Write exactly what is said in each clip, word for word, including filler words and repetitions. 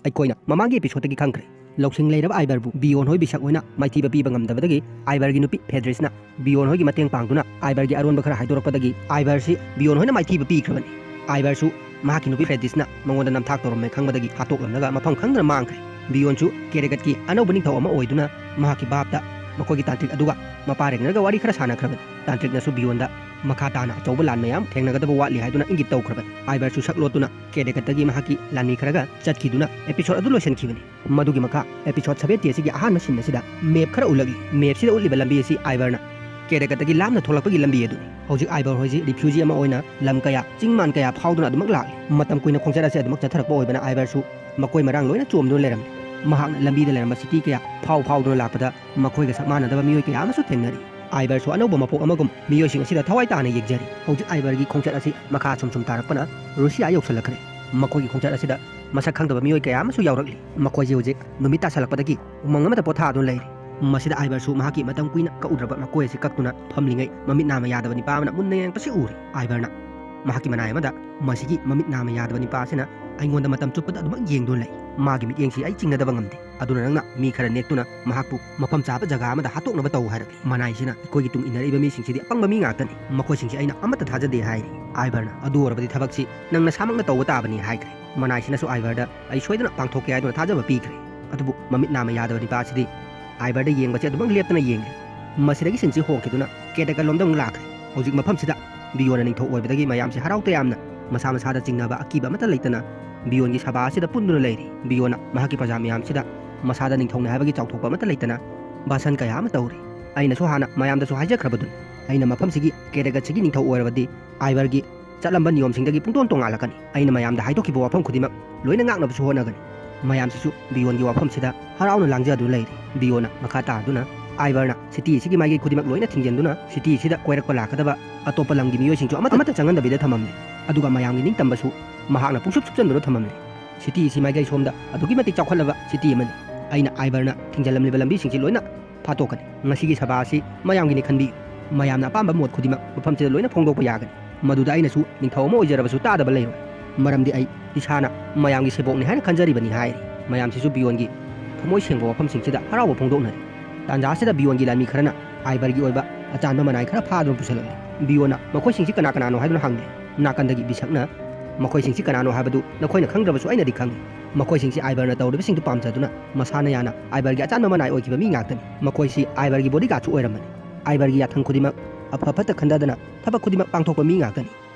ꯑꯩꯈꯣꯏꯅ ꯃꯃꯥꯡꯒꯤ episode ꯇꯒꯤ ꯈꯪꯈ꯭ꯔꯦ, ꯂꯧꯁꯤꯡ ꯂꯩꯔꯕ ꯑꯥꯏꯕꯔꯕꯨ ꯕꯤꯌꯣꯟ ꯍꯣꯏ ꯕꯤꯁꯛ ꯍꯣꯏꯅ ꯃꯥꯏꯊꯤꯕ ꯄꯤꯕ ꯉꯝꯗꯕꯗꯒꯤ ꯑꯥꯏꯕꯔꯒꯤ ꯅꯨꯄꯤ ꯐꯦꯗ꯭ꯔꯤꯁꯅ ꯕꯤꯌꯣꯟ ꯍꯣꯏꯒꯤ ꯃꯇꯦꯡ ꯄꯥꯡꯗꯨꯅ ꯑꯥꯏꯕꯔꯒꯤ ꯑꯔꯣꯟꯕ ꯈꯔ ꯍꯥꯏꯗꯣꯔꯛꯄꯗꯒꯤ ꯑꯥꯏꯕꯔꯁꯤ ꯕꯤꯌꯣꯟ ꯍꯣꯏꯅ ꯃꯥꯏꯊꯤꯕ ꯄꯤꯈ꯭ꯔꯕꯅꯤ꯫ ꯑꯥꯏꯕꯔꯁꯨ ꯃꯍꯥꯛꯀꯤ ꯅꯨꯄꯤ ꯐꯦꯗ꯭ꯔꯤꯁꯅ ꯃꯉꯣꯟꯗ ꯅꯝꯊꯥꯛ ꯇꯧꯔꯝꯃꯦ ꯈꯪꯕꯗꯒꯤ ꯍꯥꯠꯇꯣꯛꯂꯝꯂꯒ ꯃꯐꯝ ꯈꯪꯗꯅ ꯃꯥꯡꯈ꯭ꯔꯦ꯫ ꯕꯤꯌꯣꯟꯁꯨ ꯀꯦꯔꯦꯒꯠꯀꯤ ꯑꯅꯧꯕ ꯅꯤꯡꯊꯧ ꯑꯃ ꯑꯣꯏꯗꯨꯅ ꯃꯍꯥꯛꯀꯤ ꯚꯥꯞꯇ ꯃꯈꯣꯏꯒꯤ ꯇꯥꯟꯇ꯭ꯔꯤꯛ ꯑꯗꯨꯒ ꯃꯄꯥꯔꯦꯡꯅꯔꯒ ꯋꯥꯔꯤ ꯈꯔ ꯁꯥꯟꯅꯈ꯭ꯔꯕꯅꯤ꯫ ꯇꯥꯟꯇ꯭ꯔꯤꯛꯅꯁꯨ ꯕꯤꯌꯣꯟꯗ ꯃꯈꯥ ꯇꯥꯅ ꯑꯆꯧꯕ ꯂꯥꯟ ꯃꯌꯥꯝ ꯊꯦꯡꯅꯒꯗꯕ ꯋꯥꯠꯂꯤ ꯍꯥꯏꯗꯨꯅ ꯏꯪꯒꯤꯠ ꯇꯧꯈ꯭ꯔꯕꯅꯤ꯫ ꯑꯥꯏꯕꯔꯁꯨ ꯁꯛ ꯂꯣꯠꯇꯨꯅ ꯀꯦꯔꯦꯒꯠꯇꯒꯤ ꯃꯍꯥꯛꯀꯤ ꯂꯥꯟꯃꯤ ꯈꯔꯒ ꯆꯠꯈꯤꯗꯨꯅ episode ꯑꯗꯨ ꯂꯣꯏꯁꯤꯟꯈꯤꯕꯅꯤ꯫ ꯃꯗꯨꯒꯤ ꯃꯈꯥ episode seventy ꯑꯁꯤꯒꯤ ꯑꯍꯥꯟꯕ scene ꯑꯁꯤꯗ map ꯈꯔ ꯎꯠꯂꯛꯂꯤ꯫ Map ꯁꯤꯗ ꯎꯠꯂꯤꯕ ꯂꯝꯕꯤ ꯑꯁꯤ ꯑꯥꯏꯕꯔꯅ ꯀꯦꯔꯦꯒꯠꯇꯒꯤ ꯂꯥꯞꯅ ꯊꯣꯛꯂꯛꯄꯒꯤ ꯂꯝꯕꯤ ꯑꯗꯨꯅꯤ꯫ ꯍꯧꯖꯤꯛ ꯑꯥꯏꯕꯔ ꯍꯣꯏꯁꯤ refugee ꯑꯃ ꯑꯣꯏꯅ ꯂꯝ ꯀꯌꯥ, ꯆꯤꯡ ꯃꯥꯟ ꯀꯌꯥ ꯐꯥꯎꯗꯨꯅ ꯑꯗꯨꯃꯛ ꯂꯥꯛꯂꯤ꯫ ꯃꯇꯝ ꯀꯨꯏꯅ ꯈꯣꯡꯆꯠ ꯑꯁꯤ ꯑꯗꯨꯃꯛ ꯆꯠꯊꯔꯛꯄ ꯑꯣꯏꯕꯅ ꯑꯥꯏꯕꯔꯁꯨ ꯃꯈꯣꯏ ꯃꯔꯥꯡ ꯂꯣꯏꯅ ꯆꯣꯝꯗꯨꯅ ꯂꯩꯔꯝꯂꯤ꯫ ꯃꯍꯥꯛꯅ ꯂꯝꯕꯤꯗ ꯂꯩꯔꯝꯕ city ꯀꯌꯥ ꯐꯥꯎ ꯐꯥꯎꯗꯨꯅ ꯂꯥꯛꯄꯗ ꯃꯈꯣꯏꯒ ꯁꯛ ꯃꯥꯟꯅꯗꯕ ꯃꯤꯑꯣꯏ ꯀꯌꯥ ꯑꯃꯁꯨ ꯊꯦꯡꯅꯔꯤ꯫ ꯑꯥꯏꯕꯔꯁꯨ ꯑꯅꯧꯕ ꯃꯄꯣꯛ ꯑꯃꯒꯨꯝ ꯃꯤꯑꯣꯏꯁꯤꯡ ꯑꯁꯤꯗ ꯊꯋꯥꯏ ꯇꯥꯅ ꯌꯦꯡꯖꯔꯤ꯫ ꯍꯧꯖꯤꯛ ꯑꯥꯏꯕꯔꯒꯤ ꯈꯣꯡꯆꯠ ꯑꯁꯤ ꯃꯈꯥ ꯁꯨꯝ ꯁꯨꯝ ꯇꯥꯔꯛꯄꯅ ꯔꯨꯁꯤꯌꯥ ꯌꯧꯁꯤꯜꯂꯛꯈ꯭ꯔꯦ꯫ ꯃꯈꯣꯏꯒꯤ ꯈꯣꯡꯆꯠ ꯑꯁꯤꯗ ꯃꯁꯛ ꯈꯪꯗꯕ ꯃꯤꯑꯣꯏ ꯀꯌꯥ ꯑꯃꯁꯨ ꯌꯥꯎꯔꯛꯂꯤ꯫ ꯃꯈꯣꯏꯁꯦ ꯍꯧꯖꯤꯛ ꯅꯨꯃꯤꯠ ꯇꯥꯁꯜꯂꯛꯄꯗꯒꯤ ꯎꯃꯪ ꯑꯃꯗ ꯄꯣꯊꯥꯗꯨꯅ ꯂꯩꯔꯤ꯫ ꯃꯁꯤꯗ ꯑꯥꯏꯕꯔꯁꯨ ꯃꯍꯥꯛꯀꯤ ꯃꯇꯝ ꯀꯨꯏꯅ ꯀꯛꯎꯗ꯭ꯔꯕ ꯃꯀꯣꯏ ꯑꯁꯤ ꯀꯛꯇꯨꯅ ꯐꯝꯂꯤꯉꯩ ꯃꯃꯤꯠ ꯅꯥꯝꯃ ꯌꯥꯗꯕ ꯅꯤꯄꯥ ꯑꯃꯅ ꯃꯨꯟꯅ ꯌꯦꯡꯉꯛꯄꯁꯤ ꯎꯔꯤ꯫ ꯑꯥꯏꯕꯔꯅ ꯃꯍꯥꯛꯀꯤ ꯃꯅꯥꯏ ꯑꯃꯗ, "ꯃꯁꯤꯒꯤ ꯃꯃꯤꯠ ꯅꯥꯝꯃ ꯌꯥꯗꯕ ꯅꯤꯄꯥ ꯑꯁꯤꯅ ꯑꯩꯉꯣꯟꯗ ꯃꯇꯝ ꯆꯨꯞꯄꯗ ꯑꯗꯨꯃꯛ ꯌꯦꯡꯗꯨꯅ ꯂꯩ꯫ ꯃꯥꯒꯤ ꯃꯤꯠꯌꯦꯡꯁꯤ ꯑꯩ ꯆꯤꯡꯅꯗꯕ ꯉꯝꯗꯦ꯫ ꯑꯗꯨꯅ ꯅꯪꯅ ꯃꯤ ꯈꯔ ꯅꯦꯛꯇꯨꯅ ꯃꯍꯥꯛꯄꯨ ꯃꯐꯝ ꯆꯥꯕ ꯖꯒꯥ ꯑꯃꯗ ꯍꯥꯠꯇꯣꯛꯅꯕ ꯇꯧ" ꯍꯥꯏꯔꯛꯂꯤ꯫ ꯃꯅꯥꯏꯁꯤꯅ, "ꯑꯩꯈꯣꯏꯒꯤ ꯇꯨꯡ ꯏꯟꯅꯔꯛꯏꯕ ꯃꯤꯁꯤꯡꯁꯤꯗꯤ ꯑꯄꯪꯕ ꯃꯤ ꯉꯥꯛꯇꯅꯤ꯫ ꯃꯈꯣꯏꯁꯤꯡꯁꯤ ꯑꯩꯅ ꯑꯃꯠꯇ ꯊꯥꯖꯗꯦ" ꯍꯥꯏꯔꯤ꯫ ꯑꯥꯏꯕꯔꯅ, "ꯑꯗꯨ ꯑꯣꯏꯔꯕꯗꯤ ꯊꯕꯛꯁꯤ ꯅꯪ ꯅꯁꯥꯃꯛꯅ ꯇꯧꯕ ꯇꯥꯕꯅꯤ" ꯍꯥꯏꯈ꯭ꯔꯦ꯫ ꯃꯅꯥꯏꯁꯤꯅꯁꯨ ꯑꯥꯏꯕꯔꯗ, "ꯑꯩ ꯁꯣꯏꯗꯅ ꯄꯥꯡꯊꯣꯛꯀꯦ" ꯍꯥꯏꯗꯨꯅ ꯊꯥꯖꯕ ꯄꯤꯈ꯭ꯔꯦ꯫ ꯑꯗꯨꯕꯨ ꯃꯃꯤꯠ ꯅꯥꯝꯃ ꯌꯥꯗꯕ ꯅꯤꯄꯥ ꯑꯁꯤꯗꯤ ꯑꯥꯏꯕꯔꯗ ꯌꯦꯡꯕꯁꯦ ꯑꯗꯨꯃꯛ ꯂꯦꯞꯇꯅ ꯌꯦꯡꯂꯤ꯫ ꯃꯁꯤꯗꯒꯤ scene ꯁꯤ ꯍꯣꯡꯈꯤꯗꯨꯅ ꯀꯦꯗꯒꯟ ꯂꯣꯝꯗ ꯑꯃꯨꯛ ꯂꯥꯛꯈ꯭ꯔꯦ꯫ ꯍꯧꯖꯤꯛ ꯃꯐꯝꯁꯤꯗ ꯕꯤꯌꯣꯟꯅ ꯅꯤꯡꯊꯧ ꯑꯣꯏꯕꯗꯒꯤ ꯃꯌꯥꯝꯁꯦ ꯍꯔꯥꯎ ꯇꯌꯥꯝꯅ ꯃꯁꯥ ꯃꯁꯥꯗ ꯆꯤꯡꯅꯕ ꯑꯀꯤꯕ ꯑꯃꯠꯇ ꯂꯩꯇꯅ ꯕꯤꯌꯣꯟꯒꯤ ꯁꯚꯥ ꯑꯁꯤꯗ ꯄꯨꯟꯗꯨꯅ ꯂꯩꯔꯤ꯫ ꯕꯤꯌꯣꯟꯅ ꯃꯍꯥꯛꯀꯤ ꯄ꯭ꯔꯖꯥ ꯃꯌꯥꯝꯁꯤꯗ ꯃꯁꯥꯗ ꯅꯤꯡꯊꯧꯅꯤ ꯍꯥꯏꯕꯒꯤ ꯆꯥꯎꯊꯣꯛꯄ ꯑꯃꯠꯇ ꯂꯩꯇꯅ ꯚꯥꯁꯟ ꯀꯌꯥ ꯑꯃ ꯇꯧꯔꯤ꯫ "ꯑꯩꯅꯁꯨ ꯍꯥꯟꯅ ꯃꯌꯥꯝꯗꯁꯨ ꯍꯥꯏꯖꯈ꯭ꯔꯕꯗꯨꯅꯤ, ꯑꯩꯅ ꯃꯐꯝꯁꯤꯒꯤ ꯀꯦꯗꯒꯠꯁꯤꯒꯤ ꯅꯤꯡꯊꯧ ꯑꯣꯏꯔꯕꯗꯤ ꯑꯥꯏꯕꯔꯒꯤ ꯆꯠꯂꯝꯕ ꯅꯤꯌꯣꯝꯁꯤꯡꯗꯒꯤ ꯄꯨꯡꯇꯣꯟ ꯇꯣꯉꯥꯜꯂꯛꯀꯅꯤ꯫ ꯑꯩꯅ ꯃꯌꯥꯝꯗ ꯍꯥꯏꯗꯣꯛꯈꯤꯕ ꯋꯥꯐꯝ ꯈꯨꯗꯤꯡꯃꯛ ꯂꯣꯏꯅ ꯉꯥꯛꯅꯕꯁꯨ ꯍꯣꯠꯅꯒꯅꯤ"꯫ ꯃꯌꯥꯝꯁꯤꯁꯨ ꯕꯤꯌꯣꯟꯒꯤ ꯋꯥꯐꯝꯁꯤꯗ ꯍꯔꯥꯎꯅ ꯂꯥꯡꯖꯗꯨꯅ ꯂꯩꯔꯤ꯫ ꯕꯤꯌꯣꯟꯅ ꯃꯈꯥ ꯇꯥꯗꯨꯅ ꯑꯥꯏꯕꯔꯅ city ꯑꯁꯤꯒꯤ ꯃꯥꯏꯀꯩ ꯈꯨꯗꯤꯡꯃꯛ ꯂꯣꯏꯅ ꯊꯤꯡꯖꯤꯟꯗꯨꯅ city ꯑꯁꯤꯗ ꯀꯣꯏꯔꯛꯄ ꯂꯥꯛꯀꯗꯕ ꯑꯇꯣꯞꯄ ꯂꯝꯒꯤ ꯃꯤꯑꯣꯏꯁꯤꯡꯁꯨ ꯑꯃꯠꯇ, ꯑꯃꯠꯇ ꯆꯪꯍꯟꯗꯕꯤꯗ ꯊꯝꯃꯝꯂꯦ꯫ ꯑꯗꯨꯒ ꯃꯌꯥꯝꯒꯤ ꯅꯤꯡꯇꯝꯕꯁꯨ ꯃꯍꯥꯛꯅ ꯄꯨꯡꯁꯨꯞ ꯁꯨꯞꯆꯟꯗꯨꯅ ꯊꯝꯃꯝꯂꯦ꯫ City ꯑꯁꯤ ꯃꯥꯏꯀꯩ ꯁꯣꯝꯗ ꯑꯗꯨꯛꯀꯤ ꯃꯇꯤꯛ ꯆꯥꯎꯈꯠꯂꯕ city ꯑꯃꯅꯤ꯫ ꯑꯩꯅ ꯑꯥꯏꯕꯔꯅ ꯊꯤꯡꯖꯤꯜꯂꯝꯂꯤꯕ ꯂꯝꯕꯤꯁꯤꯡꯁꯤ ꯂꯣꯏꯅ ꯐꯥꯠꯇꯣꯛꯀꯅꯤ꯫ ꯉꯁꯤꯒꯤ ꯁꯚꯥ ꯑꯁꯤ ꯃꯌꯥꯝꯒꯤꯅꯤ ꯈꯟꯕꯤꯌꯨ꯫ ꯃꯌꯥꯝꯅ ꯑꯄꯥꯝꯕ ꯃꯣꯠ ꯈꯨꯗꯤꯡꯃꯛ ꯃꯐꯝꯁꯤꯗ ꯂꯣꯏꯅ ꯐꯣꯡꯗꯣꯛꯄ ꯌꯥꯒꯅꯤ꯫ ꯃꯗꯨꯗ ꯑꯩꯅꯁꯨ ꯅꯤꯡꯊꯧ ꯑꯃ ꯑꯣꯏꯖꯔꯕꯁꯨ ꯇꯥꯗꯕ ꯂꯩꯔꯣꯏ꯫ ꯃꯔꯝꯗꯤ ꯑꯩ ꯏꯁꯥꯅ ꯃꯌꯥꯝꯒꯤ ꯁꯦꯕꯣꯛꯅꯤ ꯍꯥꯏꯅ ꯈꯟꯖꯔꯤꯕꯅꯤ" ꯍꯥꯏꯔꯤ꯫ ꯃꯌꯥꯝꯁꯤꯁꯨ ꯕꯤꯌꯣꯟꯒꯤ ꯊꯃꯣꯏ ꯁꯦꯡꯕ ꯋꯥꯐꯝꯁꯤꯡꯁꯤꯗ ꯍꯔꯥꯎꯕ ꯐꯣꯡꯗꯣꯛꯅꯔꯤ꯫ ꯇꯥꯟꯖꯥ ꯑꯁꯤꯗ ꯕꯤꯌꯣꯟꯒꯤ ꯂꯥꯟꯃꯤ ꯈꯔꯅ ꯑꯥꯏꯕꯔꯒꯤ ꯑꯣꯏꯕ ꯑꯆꯥꯟꯕ ꯃꯅꯥꯏ ꯈꯔ ꯐꯥꯗꯨꯅ ꯄꯨꯁꯤꯜꯂꯛꯂꯤ꯫ ꯕꯤꯌꯣꯟꯅ "ꯃꯈꯣꯏꯁꯤꯡꯁꯤ ꯀꯅꯥ ꯀꯅꯥꯅꯣ?" ꯍꯥꯏꯗꯨꯅ ꯍꯪꯂꯤ꯫ ꯅꯥꯀꯟꯗꯒꯤ ꯕꯤꯁꯛꯅ "ꯃꯈꯣꯏꯁꯤꯡꯁꯤ ꯀꯅꯥꯅꯣ ꯍꯥꯏꯕꯗꯨ ꯅꯈꯣꯏꯅ ꯈꯪꯗ꯭ꯔꯕꯁꯨ ꯑꯩꯅꯗꯤ ꯈꯪꯏ꯫ ꯃꯈꯣꯏꯁꯤꯡꯁꯤ ꯑꯥꯏꯕꯔꯅ ꯇꯧꯔꯤꯕꯁꯤꯡꯗꯨ ꯄꯥꯝꯖꯗꯨꯅ ꯃꯁꯥꯅ ꯌꯥꯅ ꯑꯥꯏꯕꯔꯒꯤ ꯑꯆꯥꯟꯕ ꯃꯅꯥꯏ ꯑꯣꯏꯈꯤꯕ ꯃꯤ ꯉꯥꯛꯇꯅꯤ꯫ ꯃꯈꯣꯏꯁꯤ ꯑꯥꯏꯕꯔꯒꯤ ꯕꯣꯗꯤꯒꯥꯔꯗꯁꯨ ꯑꯣꯏꯔꯝꯕꯅꯤ꯫ ꯑꯥꯏꯕꯔꯒꯤ ꯌꯥꯊꯪ ꯈꯨꯗꯤꯡꯃꯛ, ꯑꯐ ꯐꯠꯇ ꯈꯟꯗꯗꯅ ꯊꯕꯛ ꯈꯨꯗꯤꯡꯃꯛ ꯄꯥꯡꯊꯣꯛꯄ ꯃꯤ ꯉꯥꯛꯇꯅꯤ꯫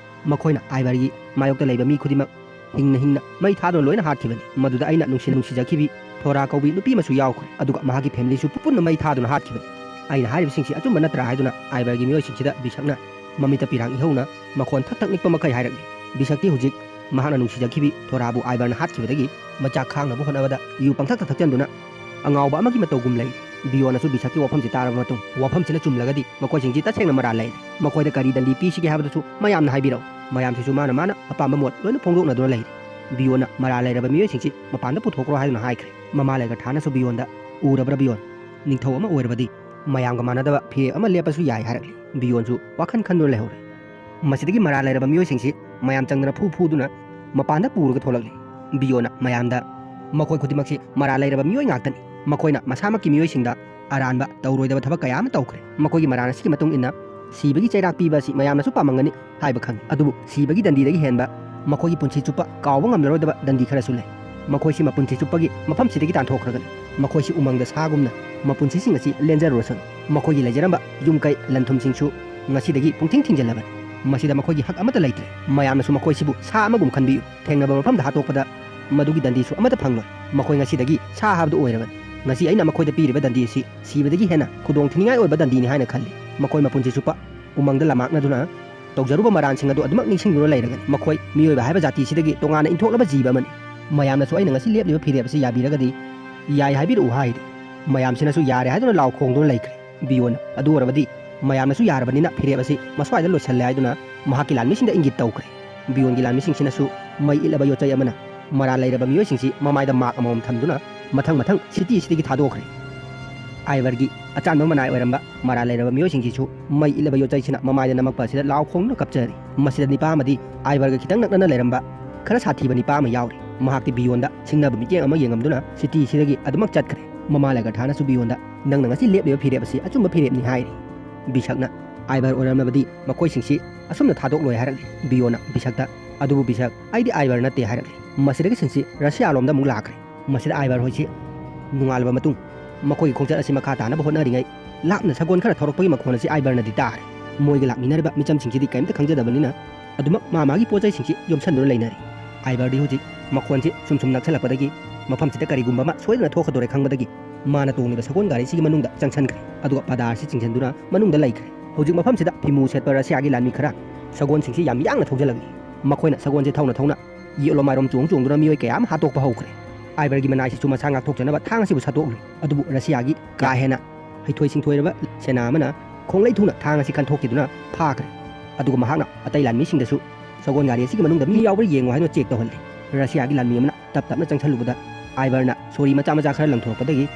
ꯃꯈꯣꯏꯅ ꯑꯥꯏꯕꯔꯒꯤ ꯃꯥꯌꯣꯛꯇ ꯂꯩꯕ ꯃꯤ ꯈꯨꯗꯤꯡꯃꯛ ꯍꯤꯡꯅ ꯍꯤꯡꯅ ꯃꯩ ꯊꯥꯗꯨꯅ ꯂꯣꯏꯅ ꯍꯥꯠꯈꯤꯕꯅꯤ꯫ ꯃꯗꯨꯗ ꯑꯩꯅ ꯅꯨꯡꯁꯤ ꯅꯨꯡꯁꯤꯖꯈꯤꯕꯤ ꯊꯣꯔꯥ ꯀꯧꯕꯤ ꯅꯨꯄꯤ ꯑꯃꯁꯨ ꯌꯥꯎꯈ꯭ꯔꯦ꯫ ꯑꯗꯨꯒ ꯃꯍꯥꯛꯀꯤ ꯐꯦꯃꯤꯂꯤꯁꯨ ꯄꯨꯟꯅ ꯃꯩ ꯊꯥꯗꯨꯅ ꯍꯥꯠꯈꯤꯕꯅꯤ꯫ ꯑꯩꯅ ꯍꯥꯏꯔꯤꯕꯁꯤꯡꯁꯤ ꯑꯆꯨꯝꯕ ꯅꯠꯇ꯭ꯔꯥ?" ꯍꯥꯏꯗꯨꯅ ꯑꯥꯏꯕꯔꯒꯤ ꯃꯤꯑꯣꯏꯁꯤꯡꯁꯤꯗ ꯕꯤꯁꯛꯅ ꯃꯃꯤꯠꯇ ꯄꯤꯔꯥꯡ ꯏꯍꯧꯅ ꯃꯈꯣꯟ ꯊꯛ ꯊꯛ ꯅꯤꯛꯄ ꯃꯈꯩ ꯍꯥꯏꯔꯛꯂꯤ꯫ ꯕꯤꯁꯛꯇꯤ ꯍꯧꯖꯤꯛ ꯃꯍꯥꯛꯅ ꯅꯨꯡꯁꯤꯖꯈꯤꯕꯤ ꯊꯣꯔꯥꯕꯨ ꯑꯥꯏꯕꯔꯅ ꯍꯥꯠꯈꯤꯕꯗꯒꯤ ꯃꯆꯥꯛ ꯈꯥꯡꯅꯕ ꯍꯣꯠꯅꯕꯗ ꯌꯨ ꯄꯪꯊꯛꯇ ꯊꯛꯆꯟꯗꯨꯅ ꯑꯉꯥꯎꯕ ꯑꯃꯒꯤ ꯃꯇꯧꯒꯨꯝ ꯂꯩ꯫ ꯕꯤꯌꯣꯟꯅꯁꯨ ꯕꯤꯁꯛꯀꯤ ꯋꯥꯐꯝꯁꯤ ꯇꯥꯔꯕ ꯃꯇꯨꯡ, "ꯋꯥꯐꯝꯁꯤꯅ ꯆꯨꯝꯂꯒꯗꯤ ꯃꯈꯣꯏꯁꯤꯡꯁꯤ ꯇꯁꯦꯡꯅ ꯃꯔꯥꯜ ꯂꯩꯔꯦ꯫ ꯃꯈꯣꯏꯗ ꯀꯔꯤ ꯗꯟꯗꯤ ꯄꯤꯁꯤꯒꯦ ꯍꯥꯏꯕꯗꯨꯁꯨ ꯃꯌꯥꯝꯅ ꯍꯥꯏꯕꯤꯔꯛꯎ꯫" ꯃꯌꯥꯝꯁꯤꯁꯨ ꯃꯥꯅ ꯃꯥꯅ ꯑꯄꯥꯝꯕ ꯃꯣꯠ ꯂꯣꯏꯅ ꯐꯣꯡꯗꯣꯛꯅꯗꯨꯅ ꯂꯩꯔꯤ꯫ ꯕꯤꯌꯣꯟꯅ "ꯃꯔꯥꯜ ꯂꯩꯔꯕ ꯃꯤꯑꯣꯏꯁꯤꯡꯁꯤ ꯃꯄꯥꯟꯗ ꯄꯨꯊꯣꯛꯈ꯭ꯔꯣ" ꯍꯥꯏꯗꯨꯅ ꯍꯥꯏꯈ꯭ꯔꯦ꯫ ꯃꯃꯥ ꯂꯩꯒ ꯊꯥꯅꯁꯨ ꯕꯤꯌꯣꯟꯗ, "ꯎꯔꯕ꯭ꯔꯥ ꯕꯤꯌꯣꯟ? ꯅꯤꯡꯊꯧ ꯑꯃ ꯑꯣꯏꯔꯕꯗꯤ ꯃꯌꯥꯝꯒ ꯃꯥꯟꯅꯗꯕ ꯐꯤꯔꯦꯞ ꯑꯃ ꯂꯦꯞꯄꯁꯨ ꯌꯥꯏ" ꯍꯥꯏꯔꯛꯂꯤ꯫ ꯕꯤꯌꯣꯟꯁꯨ ꯋꯥꯈꯜ ꯈꯟꯗꯨꯅ ꯂꯩꯍꯧꯔꯦ꯫ ꯃꯁꯤꯗꯒꯤ ꯃꯔꯥꯜ ꯂꯩꯔꯕ ꯃꯤꯑꯣꯏꯁꯤꯡꯁꯤ ꯃꯌꯥꯝ ꯆꯪꯗꯅ ꯐꯨ ꯐꯨꯗꯨꯅ ꯃꯄꯥꯟꯗ ꯄꯨꯔꯒ ꯊꯣꯛꯂꯛꯂꯤ꯫ ꯕꯤꯌꯣꯟꯅ ꯃꯌꯥꯝꯗ, "ꯃꯈꯣꯏ ꯈꯨꯗꯤꯡꯃꯛꯁꯤ ꯃꯔꯥꯜ ꯂꯩꯔꯕ ꯃꯤꯑꯣꯏ ꯉꯥꯛꯇꯅꯤ꯫ ꯃꯈꯣꯏꯅ ꯃꯁꯥꯃꯛꯀꯤ ꯃꯤꯑꯣꯏꯁꯤꯡꯗ ꯑꯔꯥꯟꯕ ꯇꯧꯔꯣꯏꯗꯕ ꯊꯕꯛ ꯀꯌꯥ ꯑꯃ ꯇꯧꯈ꯭ꯔꯦ꯫ ꯃꯈꯣꯏꯒꯤ ꯃꯔꯥꯜ ꯑꯁꯤꯒꯤ ꯃꯇꯨꯡ ꯏꯟꯅ ꯁꯤꯕꯒꯤ ꯆꯩꯔꯥꯛ ꯄꯤꯕ ꯑꯁꯤ ꯃꯌꯥꯝꯅꯁꯨ ꯄꯥꯝꯃꯝꯒꯅꯤ ꯍꯥꯏꯕ ꯈꯪꯏ꯫ ꯑꯗꯨꯕꯨ ꯁꯤꯕꯒꯤ ꯗꯟꯗꯤꯗꯒꯤ ꯍꯦꯟꯕ ꯃꯈꯣꯏꯒꯤ ꯄꯨꯟꯁꯤ ꯆꯨꯞꯄ ꯀꯥꯎꯕ ꯉꯝꯂꯔꯣꯏꯗꯕ ꯗꯟꯗꯤ ꯈꯔꯁꯨ ꯂꯩ꯫ ꯃꯈꯣꯏꯁꯤ ꯃꯄꯨꯟꯁꯤ ꯆꯨꯞꯄꯒꯤ ꯃꯐꯝꯁꯤꯗꯒꯤ ꯇꯥꯟꯊꯣꯛꯈ꯭ꯔꯒꯅꯤ꯫ ꯃꯈꯣꯏꯁꯤ ꯎꯃꯪꯗ ꯁꯥꯒꯨꯝꯅ ꯃꯄꯨꯟꯁꯤꯁꯤꯡ ꯑꯁꯤ ꯂꯦꯟꯖꯔꯨꯔꯁꯅꯨ꯫ ꯃꯈꯣꯏꯒꯤ ꯂꯩꯖꯔꯝꯕ ꯌꯨꯝ ꯀꯩ ꯂꯟ ꯊꯨꯝꯁꯤꯡꯁꯨ ꯉꯁꯤꯗꯒꯤ ꯄꯨꯡꯊꯤꯡ ꯊꯤꯡꯖꯤꯜꯂꯕꯅꯤ꯫ ꯃꯁꯤꯗ ꯃꯈꯣꯏꯒꯤ ꯍꯛ ꯑꯃꯠꯇ ꯂꯩꯇ꯭ꯔꯦ꯫ ꯃꯌꯥꯝꯅꯁꯨ ꯃꯈꯣꯏꯁꯤꯕꯨ ꯁꯥ ꯑꯃꯒꯨꯝ ꯈꯟꯕꯤꯌꯨ꯫ ꯊꯦꯡꯅꯕ ꯃꯐꯝꯗ ꯍꯥꯠꯇꯣꯛꯄꯗ ꯃꯗꯨꯒꯤ ꯗꯟꯗꯤꯁꯨ ꯑꯃꯠꯇ ꯐꯪꯂꯣꯏ꯫ ꯃꯈꯣꯏ ꯉꯁꯤꯗꯒꯤ ꯁꯥ ꯍꯥꯏꯕꯗꯨ ꯑꯣꯏꯔꯕꯅꯤ꯫ ꯉꯁꯤ ꯑꯩꯅ ꯃꯈꯣꯏꯗ ꯄꯤꯔꯤꯕ ꯗꯟꯗꯤ ꯑꯁꯤ ꯁꯤꯕꯗꯒꯤ ꯍꯦꯟꯅ ꯈꯨꯗꯣꯡ ꯊꯤꯅꯤꯡꯉꯥꯏ ꯑꯣꯏꯕ ꯗꯟꯗꯤꯅꯤ ꯍꯥꯏꯅ ꯈꯜꯂꯤ꯫ ꯃꯈꯣꯏ ꯃꯄꯨꯟꯁꯤ ꯆꯨꯞꯄ ꯎꯃꯪꯗ ꯂꯝꯃꯥꯛꯅꯗꯨꯅ ꯇꯧꯖꯔꯨꯕ ꯃꯔꯥꯟꯁꯤꯡ ꯑꯗꯨ ꯑꯗꯨꯃꯛ ꯅꯤꯡꯁꯤꯡꯗꯨꯅ ꯂꯩꯔꯒꯅꯤ꯫ ꯃꯈꯣꯏ ꯃꯤꯑꯣꯏꯕ ꯍꯥꯏꯕ ꯖꯥꯇꯤꯁꯤꯗꯒꯤ ꯇꯣꯉꯥꯟꯅ ꯏꯟꯊꯣꯛꯂꯕ ꯖꯤꯕ ꯑꯃꯅꯤ꯫ ꯃꯌꯥꯝꯅꯁꯨ ꯑꯩꯅ ꯉꯁꯤ ꯂꯦꯞꯂꯤꯕ ꯐꯤꯔꯦꯞ ꯑꯁꯤ ꯌꯥꯕꯤꯔꯒꯗꯤ ꯌꯥꯏ ꯍꯥꯏꯕꯤꯔꯛꯎ ꯍꯥꯏꯔꯤ꯫ ꯃꯌꯥꯝꯁꯤꯅꯁꯨ ꯌꯥꯔꯦ ꯍꯥꯏꯗꯨꯅ ꯂꯥꯎ ꯈꯣꯡꯗꯨꯅ ꯂꯩꯈ꯭ꯔꯦ꯫ ꯕꯤꯌꯣꯟ, "ꯑꯗꯨ ꯑꯣꯏꯔꯕꯗꯤ ꯃꯌꯥꯝꯅꯁꯨ ꯌꯥꯔꯕꯅꯤꯅ ꯐꯤꯔꯦꯞ ꯑꯁꯤ ꯃꯁ꯭ꯋꯥꯏꯗ ꯂꯣꯏꯁꯤꯜꯂꯦ" ꯍꯥꯏꯗꯨꯅ ꯃꯍꯥꯛꯀꯤ ꯂꯥꯟꯃꯤꯁꯤꯡꯗ ꯏꯪꯒꯤꯠ ꯇꯧꯈ꯭ꯔꯦ꯫ ꯕꯤꯌꯣꯟꯒꯤ ꯂꯥꯟꯃꯤꯁꯤꯡꯁꯤꯅꯁꯨ ꯃꯩ ꯏꯠꯂꯕ ꯌꯣꯠꯆꯩ ꯑꯃꯅ ꯃꯔꯥꯜ ꯂꯩꯔꯕ ꯃꯤꯑꯣꯏꯁꯤꯡꯁꯤ ꯃꯃꯥꯏꯗ ꯃꯥꯛ ꯑꯃꯃꯝ ꯊꯝꯗꯨꯅ ꯃꯊꯪ ꯃꯊꯪ ꯁꯤꯇꯤ ꯑꯁꯤꯗꯒꯤ ꯊꯥꯗꯣꯛꯈ꯭ꯔꯦ꯫ ꯑꯥꯏꯕꯔꯒꯤ ꯑꯆꯥꯟꯕ ꯃꯅꯥꯏ ꯑꯣꯏꯔꯝꯕ ꯃꯔꯥꯜ ꯂꯩꯔꯕ ꯃꯤꯑꯣꯏꯁꯤꯡꯁꯤꯁꯨ ꯃꯩ ꯏꯠꯂꯕ ꯌꯣꯠꯆꯩꯁꯤꯅ ꯃꯃꯥꯏꯗ ꯅꯝꯃꯛꯄ ꯑꯁꯤꯗ ꯂꯥꯎ ꯈꯣꯡꯗꯨꯅ ꯀꯞꯆꯔꯤ꯫ ꯃꯁꯤꯗ ꯅꯤꯄꯥ ꯑꯃꯗꯤ ꯑꯥꯏꯕꯔꯒ ꯈꯤꯇꯪ ꯅꯛꯅꯅ ꯂꯩꯔꯝꯕ ꯈꯔ ꯁꯥꯊꯤꯕ ꯅꯤꯄꯥ ꯑꯃ ꯌꯥꯎꯔꯤ꯫ ꯃꯍꯥꯛꯇꯤ ꯕꯤꯌꯣꯟꯗ ꯁꯤꯡꯅꯕ ꯃꯤꯠꯌꯦꯡ ꯑꯃ ꯌꯦꯡꯉꯝꯗꯨꯅ ꯁꯤꯇꯤꯁꯤꯗꯒꯤ ꯑꯗꯨꯃꯛ ꯆꯠꯈ꯭ꯔꯦ꯫ ꯃꯃꯥ ꯂꯦꯒꯔꯊꯥꯅꯁꯨ ꯕꯤꯌꯣꯟꯗ, "ꯅꯪꯅ ꯉꯁꯤ ꯂꯦꯞꯂꯤꯕ ꯐꯤꯔꯦꯞ ꯑꯁꯤ ꯑꯆꯨꯝꯕ ꯐꯤꯔꯦꯞꯅꯤ" ꯍꯥꯏꯔꯤ꯫ ꯕꯤꯁꯛꯅ ꯑꯥꯏꯕꯔ ꯑꯣꯏꯔꯝꯂꯕꯗꯤ ꯃꯈꯣꯏꯁꯤꯡꯁꯤ ꯑꯁꯨꯝꯅ ꯊꯥꯗꯣꯛꯂꯣꯏ ꯍꯥꯏꯔꯛꯂꯤ꯫ ꯕꯤꯌꯣꯟꯅ ꯕꯤꯁꯛꯇ, "ꯑꯗꯨꯕꯨ ꯕꯤꯁꯛ, ꯑꯩꯗꯤ ꯑꯥꯏꯕꯔ ꯅꯠꯇꯦ" ꯍꯥꯏꯔꯛꯂꯤ꯫ ꯃꯁꯤꯗꯒꯤ ꯁꯤꯟꯁꯤ ꯔꯁꯤꯌꯥꯂꯣꯝꯗ ꯑꯃꯨꯛ ꯂꯥꯛꯈ꯭ꯔꯦ꯫ ꯃꯁꯤꯗ ꯑꯥꯏꯕꯔ ꯍꯣꯏꯁꯤ ꯅꯣꯡꯉꯥꯜꯂꯕ ꯃꯇꯨꯡ ꯃꯈꯣꯏꯒꯤ ꯈꯣꯡꯆꯠ ꯑꯁꯤ ꯃꯈꯥ ꯇꯥꯅꯕ ꯍꯣꯠꯅꯔꯤꯉꯩ ꯂꯥꯞꯅ ꯁꯒꯣꯜ ꯈꯔ ꯊꯧꯔꯛꯄꯒꯤ ꯃꯈꯣꯟ ꯑꯁꯤ ꯑꯥꯏꯕꯔꯅꯗꯤ ꯇꯥꯔꯦ꯫ ꯃꯣꯏꯒ ꯂꯥꯛꯃꯤꯟꯅꯔꯤꯕ ꯃꯤꯆꯝꯁꯤꯡꯁꯤꯗꯤ ꯀꯔꯤꯝꯇ ꯈꯪꯖꯗꯕꯅꯤꯅ ꯑꯗꯨꯃꯛ ꯃꯥ ꯃꯥꯒꯤ ꯄꯣꯠ ꯆꯩꯁꯤꯡꯁꯤ ꯌꯣꯝꯁꯟꯗꯨꯅ ꯂꯩꯅꯔꯤ꯫ ꯑꯥꯏꯕꯔꯗꯤ ꯍꯧꯖꯤꯛ ꯃꯈꯣꯟꯁꯤ ꯁꯨꯝ ꯁꯨꯝ ꯅꯛꯁꯜꯂꯛꯄꯗꯒꯤ ꯃꯐꯝꯁꯤꯗ ꯀꯔꯤꯒꯨꯝꯕ ꯑꯃ ꯁꯣꯏꯗꯅ ꯊꯣꯛꯀꯗꯧꯔꯦ ꯈꯪꯕꯗꯒꯤ ꯃꯥꯅ ꯇꯣꯡꯂꯤꯕ ꯁꯒꯣꯜ ꯒꯥꯔꯤꯁꯤꯒꯤ ꯃꯅꯨꯡꯗ ꯆꯪꯁꯟꯈ꯭ꯔꯦ꯫ ꯑꯗꯨꯒ ꯄꯥꯗꯥꯔꯁꯤ ꯆꯤꯡꯁꯤꯟꯗꯨꯅ ꯃꯅꯨꯡꯗ ꯂꯩꯈ꯭ꯔꯦ꯫ ꯍꯧꯖꯤꯛ ꯃꯐꯝꯁꯤꯗ ꯐꯤꯃꯨ ꯁꯦꯠꯄ ꯔꯁꯤꯌꯥꯒꯤ ꯂꯥꯟꯃꯤ ꯈꯔ ꯁꯒꯣꯜꯁꯤꯡꯁꯤ ꯌꯥꯝ ꯌꯥꯡꯅ ꯊꯧꯖꯤꯜꯂꯛꯂꯤ꯫ ꯃꯈꯣꯏꯅ ꯁꯒꯣꯜꯁꯤ ꯊꯧꯅ ꯊꯧꯅ ꯌꯦꯠꯂꯣꯝ ꯃꯥꯏꯔꯣꯝ ꯆꯣꯡ ꯆꯣꯡꯗꯨꯅ ꯃꯤꯑꯣꯏ ꯀꯌꯥ ꯑꯃ ꯍꯥꯠꯇꯣꯛꯄ ꯍꯧꯈ꯭ꯔꯦ꯫ ꯑꯥꯏꯕꯔꯒꯤ ꯃꯅꯥꯏꯁꯤꯁꯨ ꯃꯁꯥ ꯉꯥꯛꯊꯣꯛꯆꯅꯕ ꯊꯥꯡ ꯑꯁꯤꯕꯨ ꯁꯠꯇꯣꯛꯂꯤ꯫ ꯑꯗꯨꯕꯨ ꯔꯁꯤꯌꯥꯒꯤ ꯀꯥ ꯍꯦꯟꯅ ꯍꯩꯊꯣꯏ ꯁꯤꯡꯊꯣꯏꯔꯕ ꯁꯦꯅꯥ ꯑꯃꯅ ꯈꯣꯡꯂꯩ ꯊꯨꯅ ꯊꯥꯡ ꯑꯁꯤ ꯀꯟꯊꯣꯛꯈꯤꯗꯨꯅ ꯐꯥꯈ꯭ꯔꯦ꯫ ꯑꯗꯨꯒ ꯃꯍꯥꯛꯅ ꯑꯇꯩ ꯂꯥꯟꯃꯤꯁꯤꯡꯗꯁꯨ ꯁꯒꯣꯜ ꯒꯥꯔꯤ ꯑꯁꯤꯒꯤ ꯃꯅꯨꯡꯗ ꯃꯤ ꯌꯥꯎꯕ꯭ꯔꯥ ꯌꯦꯡꯉꯨ ꯍꯥꯏꯗꯨꯅ ꯆꯦꯛ ꯇꯧꯍꯜꯂꯤ꯫ ꯔꯁꯤꯌꯥꯒꯤ ꯂꯥꯟꯃꯤ ꯑꯃꯅ ꯇꯞ ꯇꯞꯅ ꯆꯪꯁꯜꯂꯨꯕꯗ ꯑꯥꯏꯕꯔꯅ ꯁꯣꯔꯤ ꯃꯆꯥ ꯃꯆꯥ ꯈꯔ ꯂꯪꯊꯣꯔꯛꯄꯗꯒꯤ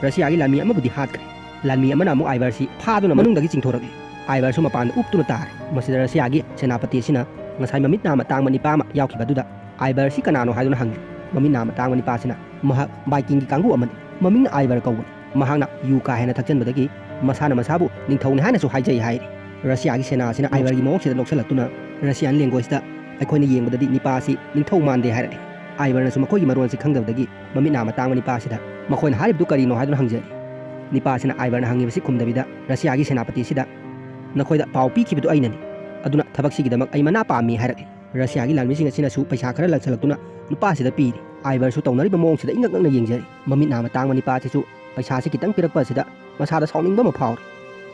ꯔꯁꯤꯌꯥꯒꯤ ꯂꯥꯟꯃꯤ ꯑꯃꯕꯨꯗꯤ ꯍꯥꯠꯈ꯭ꯔꯦ꯫ ꯂꯥꯟꯃꯤ ꯑꯃꯅ ꯑꯃꯨꯛ ꯑꯥꯏꯕꯔꯁꯤ ꯐꯥꯗꯨꯅ ꯃꯅꯨꯡꯗꯒꯤ ꯆꯤꯡꯊꯣꯔꯛꯂꯤ꯫ ꯑꯥꯏꯕꯔꯁꯨ ꯃꯄꯥꯟꯗ ꯎꯞꯇꯨꯅ ꯇꯥꯔꯦ꯫ ꯃꯁꯤꯗ ꯔꯁꯤꯌꯥꯒꯤ ꯁꯦꯅꯥꯄꯇꯤ ꯑꯁꯤꯅ ꯉꯁꯥꯏ ꯃꯃꯤꯠ ꯅꯥ ꯃꯇꯥꯡꯕ ꯅꯤꯄꯥ ꯑꯃ ꯌꯥꯎꯈꯤꯕ ꯑꯗꯨꯗ ꯑꯥꯏꯕꯔꯁꯤ ꯀꯅꯥꯅꯣ ꯍꯥꯏꯗꯨꯅ ꯍꯪꯉꯤ꯫ ꯃꯃꯤꯠ ꯅꯥ ꯃꯇꯥꯡꯕ ꯅꯤꯄꯥꯁꯤꯅ ꯃꯍꯥꯛ ꯚꯥꯏꯀꯤꯡꯒꯤ ꯀꯥꯡꯕꯨ ꯑꯃꯅꯤ, ꯃꯃꯤꯡꯅ ꯑꯥꯏꯕꯔ ꯀꯧꯕꯅꯤ꯫ ꯃꯍꯥꯛꯅ ꯌꯨ ꯀꯥ ꯍꯦꯟꯅ ꯊꯛꯆꯟꯕꯗꯒꯤ ꯃꯁꯥꯅ ꯃꯁꯥꯕꯨ ꯅꯤꯡꯊꯧꯅꯤ ꯍꯥꯏꯅꯁꯨ ꯍꯥꯏꯖꯩ ꯍꯥꯏꯔꯤ꯫ ꯔꯁꯤꯌꯥꯒꯤ ꯁꯦꯅꯥ ꯑꯁꯤꯅ ꯑꯥꯏꯕꯔꯒꯤ ꯃꯑꯣꯡꯁꯤꯗ ꯅꯣꯛꯁꯜꯂꯛꯇꯨꯅ, "ꯔꯁꯤꯌꯥꯟ ꯂꯦꯡꯒ꯭ꯋꯦꯖꯇ ꯑꯩꯈꯣꯏꯅ ꯌꯦꯡꯕꯗꯗꯤ ꯅꯤꯄꯥ ꯑꯁꯤ ꯅꯤꯡꯊꯧ ꯃꯥꯟꯗꯦ" ꯍꯥꯏꯔꯛꯂꯤ꯫ ꯑꯥꯏꯕꯔꯅꯁꯨ ꯃꯈꯣꯏꯒꯤ ꯃꯔꯣꯟꯁꯤ ꯈꯪꯗꯕꯗꯒꯤ ꯃꯃꯤꯠ ꯅꯥ ꯃꯇꯥꯡꯕ ꯅꯤꯄꯥ ꯑꯁꯤꯗ ꯃꯈꯣꯏꯅ ꯍꯥꯏꯔꯤꯕꯗꯨ ꯀꯔꯤꯅꯣ ꯍꯥꯏꯗꯨꯅ ꯍꯪꯖꯔꯤ꯫ ꯅꯤꯄꯥ ꯑꯁꯤꯅ ꯑꯥꯏꯕꯔꯅ ꯍꯪꯉꯤꯕꯁꯤ ꯈꯨꯝꯗꯕꯤꯗ ꯔꯁꯤꯌꯥꯒꯤ ꯁꯦꯅꯥꯄꯇꯤ ꯑꯁꯤꯗ, "ꯅꯈꯣꯏꯗ ꯄꯥꯎ ꯄꯤꯈꯤꯕꯗꯨ ꯑꯩꯅꯅꯤ, ꯑꯗꯨꯅ ꯊꯕꯛꯁꯤꯒꯤꯗꯃꯛ ꯑꯩ ꯃꯅꯥ ꯄꯥꯝꯃꯤ" ꯍꯥꯏꯔꯛꯂꯤ꯫ ꯔꯁꯤꯌꯥꯒꯤ ꯂꯥꯟꯃꯤꯁꯤꯡ ꯑꯁꯤꯅꯁꯨ ꯄꯩꯁꯥ ꯈꯔ ꯂꯪꯁꯜꯂꯛꯇꯨꯅ ꯅꯨꯄꯥꯁꯤꯗ ꯄꯤꯔꯤ꯫ ꯑꯥꯏꯕꯔꯁꯨ ꯇꯧꯅꯔꯤꯕ ꯃꯑꯣꯡꯁꯤꯗ ꯏꯉꯛ ꯉꯛꯅ ꯌꯦꯡꯖꯔꯤ꯫ ꯃꯃꯤꯠ ꯅꯥ ꯃꯇꯥꯡꯕ ꯅꯤꯄꯥ ꯑꯁꯤꯁꯨ ꯄꯩꯁꯥꯁꯤ ꯈꯤꯇꯪ ꯄꯤꯔꯛꯄ ꯑꯁꯤꯗ ꯃꯁꯥꯗ ꯁꯥꯎꯅꯤꯡꯕ ꯑꯃ ꯐꯥꯎꯔꯤ꯫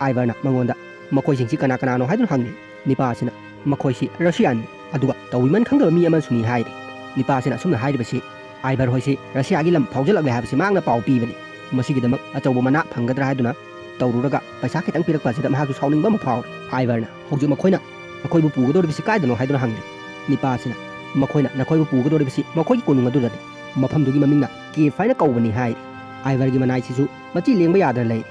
ꯑꯥꯏꯕꯔꯅ ꯃꯉꯣꯟꯗ, "ꯃꯈꯣꯏꯁꯤꯡꯁꯤ ꯀꯅꯥ ꯀꯅꯥꯅꯣ?" ꯍꯥꯏꯗꯨꯅ ꯍꯪꯂꯤ꯫ ꯅꯤꯄꯥ ꯑꯁꯤꯅ, "ꯃꯈꯣꯏꯁꯤ ꯔꯁꯤꯌꯥꯟꯅꯤ, ꯑꯗꯨꯒ ꯇꯧꯕꯤꯃꯟ ꯈꯪꯗꯕ ꯃꯤ ꯑꯃꯁꯨꯅꯤ" ꯍꯥꯏꯔꯤ꯫ ꯅꯤꯄꯥ ꯑꯁꯤꯅ ꯑꯁꯨꯝꯅ ꯍꯥꯏꯔꯤꯕꯁꯤ ꯑꯥꯏꯕꯔ ꯍꯣꯏꯁꯤ ꯔꯁꯤꯌꯥꯒꯤ ꯂꯝ ꯐꯥꯎꯖꯜꯂꯛꯂꯦ ꯍꯥꯏꯕꯁꯤ ꯃꯍꯥꯛꯅ ꯄꯥꯎ ꯄꯤꯕꯅꯤ꯫ ꯃꯁꯤꯒꯤꯗꯃꯛ ꯑꯆꯧꯕ ꯃꯅꯥ ꯐꯪꯒꯗ꯭ꯔꯥ ꯍꯥꯏꯗꯨꯅ ꯇꯧꯔꯨꯔꯒ ꯄꯩꯁꯥ ꯈꯤꯇꯪ ꯄꯤꯔꯛꯄ ꯑꯁꯤꯗ ꯃꯍꯥꯛꯁꯨ ꯁꯥꯎꯅꯤꯡꯕ ꯑꯃ ꯐꯥꯎꯔꯤ꯫ ꯑꯥꯏꯕꯔꯅ, "ꯍꯧꯖꯤꯛ ꯃꯈꯣꯏꯅ ꯅꯈꯣꯏꯕꯨ ꯄꯨꯒꯗꯧꯔꯤꯕꯁꯤ ꯀꯥꯏꯗꯅꯣ?" ꯍꯥꯏꯗꯨꯅ ꯍꯪꯂꯤ꯫ ꯅꯤꯄꯥ ꯑꯁꯤꯅ, "ꯃꯈꯣꯏꯅ ꯅꯈꯣꯏꯕꯨ ꯄꯨꯒꯗꯧꯔꯤꯕꯁꯤ ꯃꯈꯣꯏꯒꯤ ꯀꯣꯅꯨꯡ ꯑꯗꯨꯗꯅꯤ꯫ ꯃꯐꯝꯗꯨꯒꯤ ꯃꯃꯤꯡꯅ ꯀꯦꯐ ꯍꯥꯏꯅ ꯀꯧꯕꯅꯤ" ꯍꯥꯏꯔꯤ꯫ ꯑꯥꯏꯕꯔꯒꯤ ꯃꯅꯥꯏꯁꯤꯁꯨ ꯃꯆꯤ ꯂꯦꯡꯕ ꯌꯥꯗꯅ ꯂꯩꯔꯤ꯫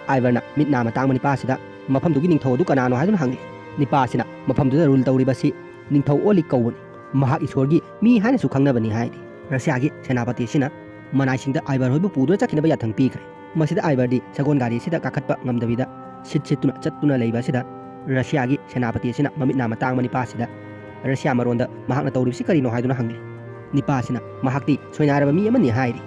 ꯑꯥꯏꯕꯔꯅ ꯃꯤꯠ ꯅꯥ ꯃꯇꯥꯡꯕ ꯅꯤꯄꯥ ꯑꯁꯤꯗ ꯃꯐꯝꯗꯨꯒꯤ ꯅꯤꯡꯊꯧ ꯑꯗꯨ ꯀꯅꯥꯅꯣ ꯍꯥꯏꯗꯨꯅ ꯍꯪꯂꯤ꯫ ꯅꯤꯄꯥ ꯑꯁꯤꯅ ꯃꯐꯝꯗꯨꯗ ꯔꯨꯜ ꯇꯧꯔꯤꯕꯁꯤ ꯅꯤꯡꯊꯧ ꯑꯣꯂꯤꯛ ꯀꯧꯕꯅꯤ꯫ ꯃꯍꯥꯛ ꯏꯁꯣꯔꯒꯤ ꯃꯤ ꯍꯥꯏꯅꯁꯨ ꯈꯪꯅꯕꯅꯤ ꯍꯥꯏꯔꯤ꯫ ꯔꯁꯤꯌꯥꯒꯤ ꯁꯦꯅꯥꯄꯇꯤ ꯑꯁꯤꯅ ꯃꯅꯥꯏꯁꯤꯡꯗ ꯑꯥꯏꯕꯔ ꯍꯣꯏꯕꯨ ꯄꯨꯗꯨꯅ ꯆꯠꯈꯤꯅꯕ ꯌꯥꯊꯪ ꯄꯤꯈ꯭ꯔꯦ꯫ ꯃꯁꯤꯗ ꯑꯥꯏꯕꯔꯗꯤ ꯁꯒꯣꯜ ꯒꯥꯔꯤ ꯑꯁꯤꯗ ꯀꯥꯈꯠꯄ ꯉꯝꯗꯕꯤꯗ ꯁꯤꯠ ꯁꯤꯠꯇꯨꯅ ꯆꯠꯇꯨꯅ ꯂꯩꯕ ꯑꯁꯤꯗ ꯔꯁꯤꯌꯥꯒꯤ ꯁꯦꯅꯥꯄꯇꯤ ꯑꯁꯤꯅ ꯃꯃꯤꯠ ꯅꯥ ꯃꯇꯥꯡꯕ ꯅꯤꯄꯥ ꯑꯁꯤꯗ ꯔꯁꯤꯌꯥ ꯃꯔꯣꯟꯗ ꯃꯍꯥꯛꯅ ꯇꯧꯔꯤꯕꯁꯤ ꯀꯔꯤꯅꯣ ꯍꯥꯏꯗꯨꯅ ꯍꯪꯂꯤ꯫ ꯅꯤꯄꯥ ꯑꯁꯤꯅ ꯃꯍꯥꯛꯇꯤ ꯁꯣꯏꯅꯥꯏꯔꯕ ꯃꯤ ꯑꯃꯅꯤ ꯍꯥꯏꯔꯤ꯫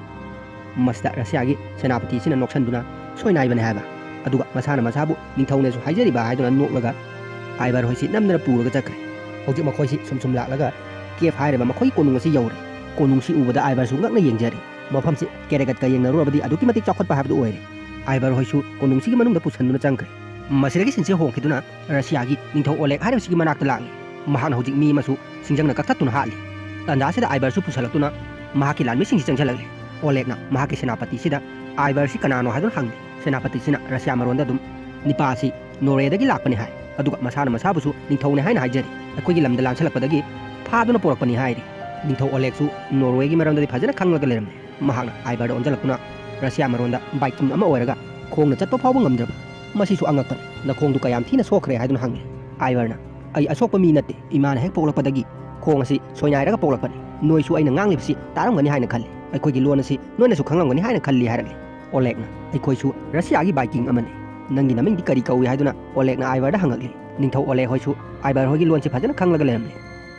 ꯃꯁꯤꯗ ꯔꯁꯤꯌꯥꯒꯤ ꯁꯦꯅꯥꯄꯇꯤ ꯑꯁꯤꯅ ꯅꯣꯛꯁꯟꯗꯨꯅ ꯁꯣꯏꯅꯥꯏꯕꯅꯤ ꯍꯥꯏꯕ, ꯑꯗꯨꯒ ꯃꯁꯥꯅ ꯃꯁꯥꯕꯨ ꯅꯤꯡꯊꯧꯅꯦꯁꯨ ꯍꯥꯏꯖꯔꯤꯕ ꯍꯥꯏꯗꯨꯅ ꯅꯣꯛꯂꯒ ꯑꯥꯏꯕꯔ ꯍꯣꯏꯁꯤ ꯅꯝꯗꯅ ꯄꯨꯔꯒ ꯆꯠꯈ꯭ꯔꯦ꯫ ꯍꯧꯖꯤꯛ ꯃꯈꯣꯏꯁꯤ ꯁꯨꯝ ꯁꯨꯝ ꯂꯥꯛꯂꯒ ꯀꯦꯐ ꯍꯥꯏꯔꯤꯕ ꯃꯈꯣꯏꯒꯤ ꯀꯣꯅꯨꯡ ꯑꯁꯤ ꯌꯧꯔꯦ꯫ ꯀꯣꯅꯨꯡꯁꯤ ꯎꯕꯗ ꯑꯥꯏꯕꯔꯁꯨ ꯉꯛꯅ ꯌꯦꯡꯖꯔꯤ꯫ ꯃꯐꯝꯁꯤ ꯀꯦꯔꯦꯒꯠꯀ ꯌꯦꯡꯅꯔꯨꯔꯕꯗꯤ ꯑꯗꯨꯛꯀꯤ ꯃꯇꯤꯛ ꯆꯥꯎꯈꯠꯄ ꯍꯥꯏꯕꯗꯨ ꯑꯣꯏꯔꯦ꯫ ꯑꯥꯏꯕꯔ ꯍꯣꯏꯁꯨ ꯀꯣꯅꯨꯡꯁꯤꯒꯤ ꯃꯅꯨꯡꯗ ꯄꯨꯁꯟꯗꯨꯅ ꯆꯪꯈ꯭ꯔꯦ꯫ ꯃꯁꯤꯗꯒꯤ ꯁꯤꯟꯁꯦ ꯍꯣꯡꯈꯤꯗꯨꯅ ꯔꯁꯤꯌꯥꯒꯤ ꯅꯤꯡꯊꯧ ꯑꯣꯂꯦꯒ ꯍꯥꯏꯔꯤꯕꯁꯤꯒꯤ ꯃꯅꯥꯛꯇ ꯂꯥꯛꯂꯤ꯫ ꯃꯍꯥꯛꯅ ꯍꯧꯖꯤꯛ ꯃꯤ ꯑꯃꯁꯨ ꯁꯤꯡꯖꯪꯅ ꯀꯛꯊꯠꯇꯨꯅ ꯍꯥꯠꯂꯤ꯫ ꯇꯥꯟꯖꯥꯁꯤꯗ ꯑꯥꯏꯕꯔꯁꯨ ꯄꯨꯁꯜꯂꯛꯇꯨꯅ ꯃꯍꯥꯛꯀꯤ ꯂꯥꯟꯃꯤꯁꯤꯡꯁꯤ ꯆꯪꯁꯤꯜꯂꯛꯂꯤ꯫ ꯑꯣꯂꯦꯒꯅ ꯃꯍꯥꯛꯀꯤ ꯁꯦꯅꯥꯄꯇꯤꯁꯤꯗ ꯑꯥꯏꯕꯔꯁꯤ ꯀꯅꯥꯅꯣ ꯍꯥꯏꯗꯨꯅ ꯍꯪꯂꯤ꯫ ꯁꯦꯅꯥꯄꯇꯤꯁꯤꯅ ꯔꯁꯤꯌꯥ ꯃꯔꯣꯟꯗ ꯑꯗꯨꯝ ꯅꯤꯄꯥ ꯑꯁꯤ ꯅꯣꯔꯋꯦꯗꯒꯤ ꯂꯥꯛꯄꯅꯤ ꯍꯥꯏ, ꯑꯗꯨꯒ ꯃꯁꯥꯅ ꯃꯁꯥꯕꯨꯁꯨ ꯅꯤꯡꯊꯧꯅꯦ ꯍꯥꯏꯅ ꯍꯥꯏꯖꯔꯤ꯫ ꯑꯩꯈꯣꯏꯒꯤ ꯂꯝꯗ ꯂꯥꯟꯁꯤꯜꯂꯛꯄꯗꯒꯤ ꯐꯥꯗꯨꯅ ꯄꯣꯔꯛꯄꯅꯤ ꯍꯥꯏꯔꯤ꯫ ꯅꯤꯡꯊꯧ ꯑꯣꯂꯦꯒꯁꯨ ꯅꯣꯔꯋꯦꯒꯤ ꯃꯔꯝꯗꯗꯤ ꯐꯖꯅ ꯈꯪꯂꯒ ꯂꯩꯔꯝꯂꯦ꯫ ꯃꯍꯥꯛꯅ ꯑꯥꯏꯕꯔꯗ ꯑꯣꯟꯁꯤꯜꯂꯛꯇꯨꯅ ꯔꯁꯤꯌꯥ ꯃꯔꯣꯟꯗ ꯕꯥꯏꯀꯤꯡ ꯑꯃ ꯑꯣꯏꯔꯒ ꯈꯣꯡꯅ ꯆꯠꯄ ꯐꯥꯎꯕ ꯉꯝꯗ꯭ꯔꯕ, ꯃꯁꯤꯁꯨ ꯑꯉꯛꯄꯅꯤ꯫ ꯅꯈꯣꯡꯗꯨ ꯀꯌꯥꯝ ꯊꯤꯅ ꯁꯣꯛꯈ꯭ꯔꯦ ꯍꯥꯏꯗꯨꯅ ꯍꯪꯉꯤ꯫ ꯑꯥꯏꯕꯔꯅ, ꯑꯩ ꯑꯁꯣꯛꯄ ꯃꯤ ꯅꯠꯇꯦ, ꯏꯃꯥꯅ ꯍꯦꯛ ꯄꯣꯛꯂꯛꯄꯗꯒꯤ ꯈꯣꯡ ꯑꯁꯤ ꯁꯣꯏꯅꯥꯏꯔꯒ ꯄꯣꯛꯂꯛꯄꯅꯤ꯫ ꯅꯣꯏꯁꯨ ꯑꯩꯅ ꯉꯥꯡꯂꯤꯕꯁꯤ ꯇꯥꯔꯝꯒꯅꯤ ꯍꯥꯏꯅ ꯈꯜꯂꯤ꯫ ꯑꯩꯈꯣꯏꯒꯤ ꯂꯣꯟ ꯑꯁꯤ ꯅꯣꯏꯅꯁꯨ ꯈꯪꯂꯝꯒꯅꯤ ꯍꯥꯏꯅ ꯈꯜꯂꯤ ꯍꯥꯏꯔꯛꯂꯤ꯫ ꯑꯣꯂꯦꯒꯅ, ꯑꯩꯈꯣꯏꯁꯨ ꯔꯁꯤꯌꯥꯒꯤ ꯕꯥꯏꯀꯤꯡ ꯑꯃꯅꯤ꯫ ꯅꯪꯒꯤ ꯅꯃꯤꯡꯗꯤ ꯀꯔꯤ ꯀꯧꯏ ꯍꯥꯏꯗꯨꯅ ꯑꯣꯂꯦꯒꯅ ꯑꯥꯏꯕꯔꯗ ꯍꯪꯉꯛꯂꯤ꯫ ꯅꯤꯡꯊꯧ ꯑꯣꯂꯦꯒ ꯍꯣꯏꯁꯨ ꯑꯥꯏꯕꯔ ꯍꯣꯏꯒꯤ ꯂꯣꯟꯁꯤ ꯐꯖꯅ ꯈꯪꯂꯒ ꯂꯩꯔꯝꯂꯤ꯫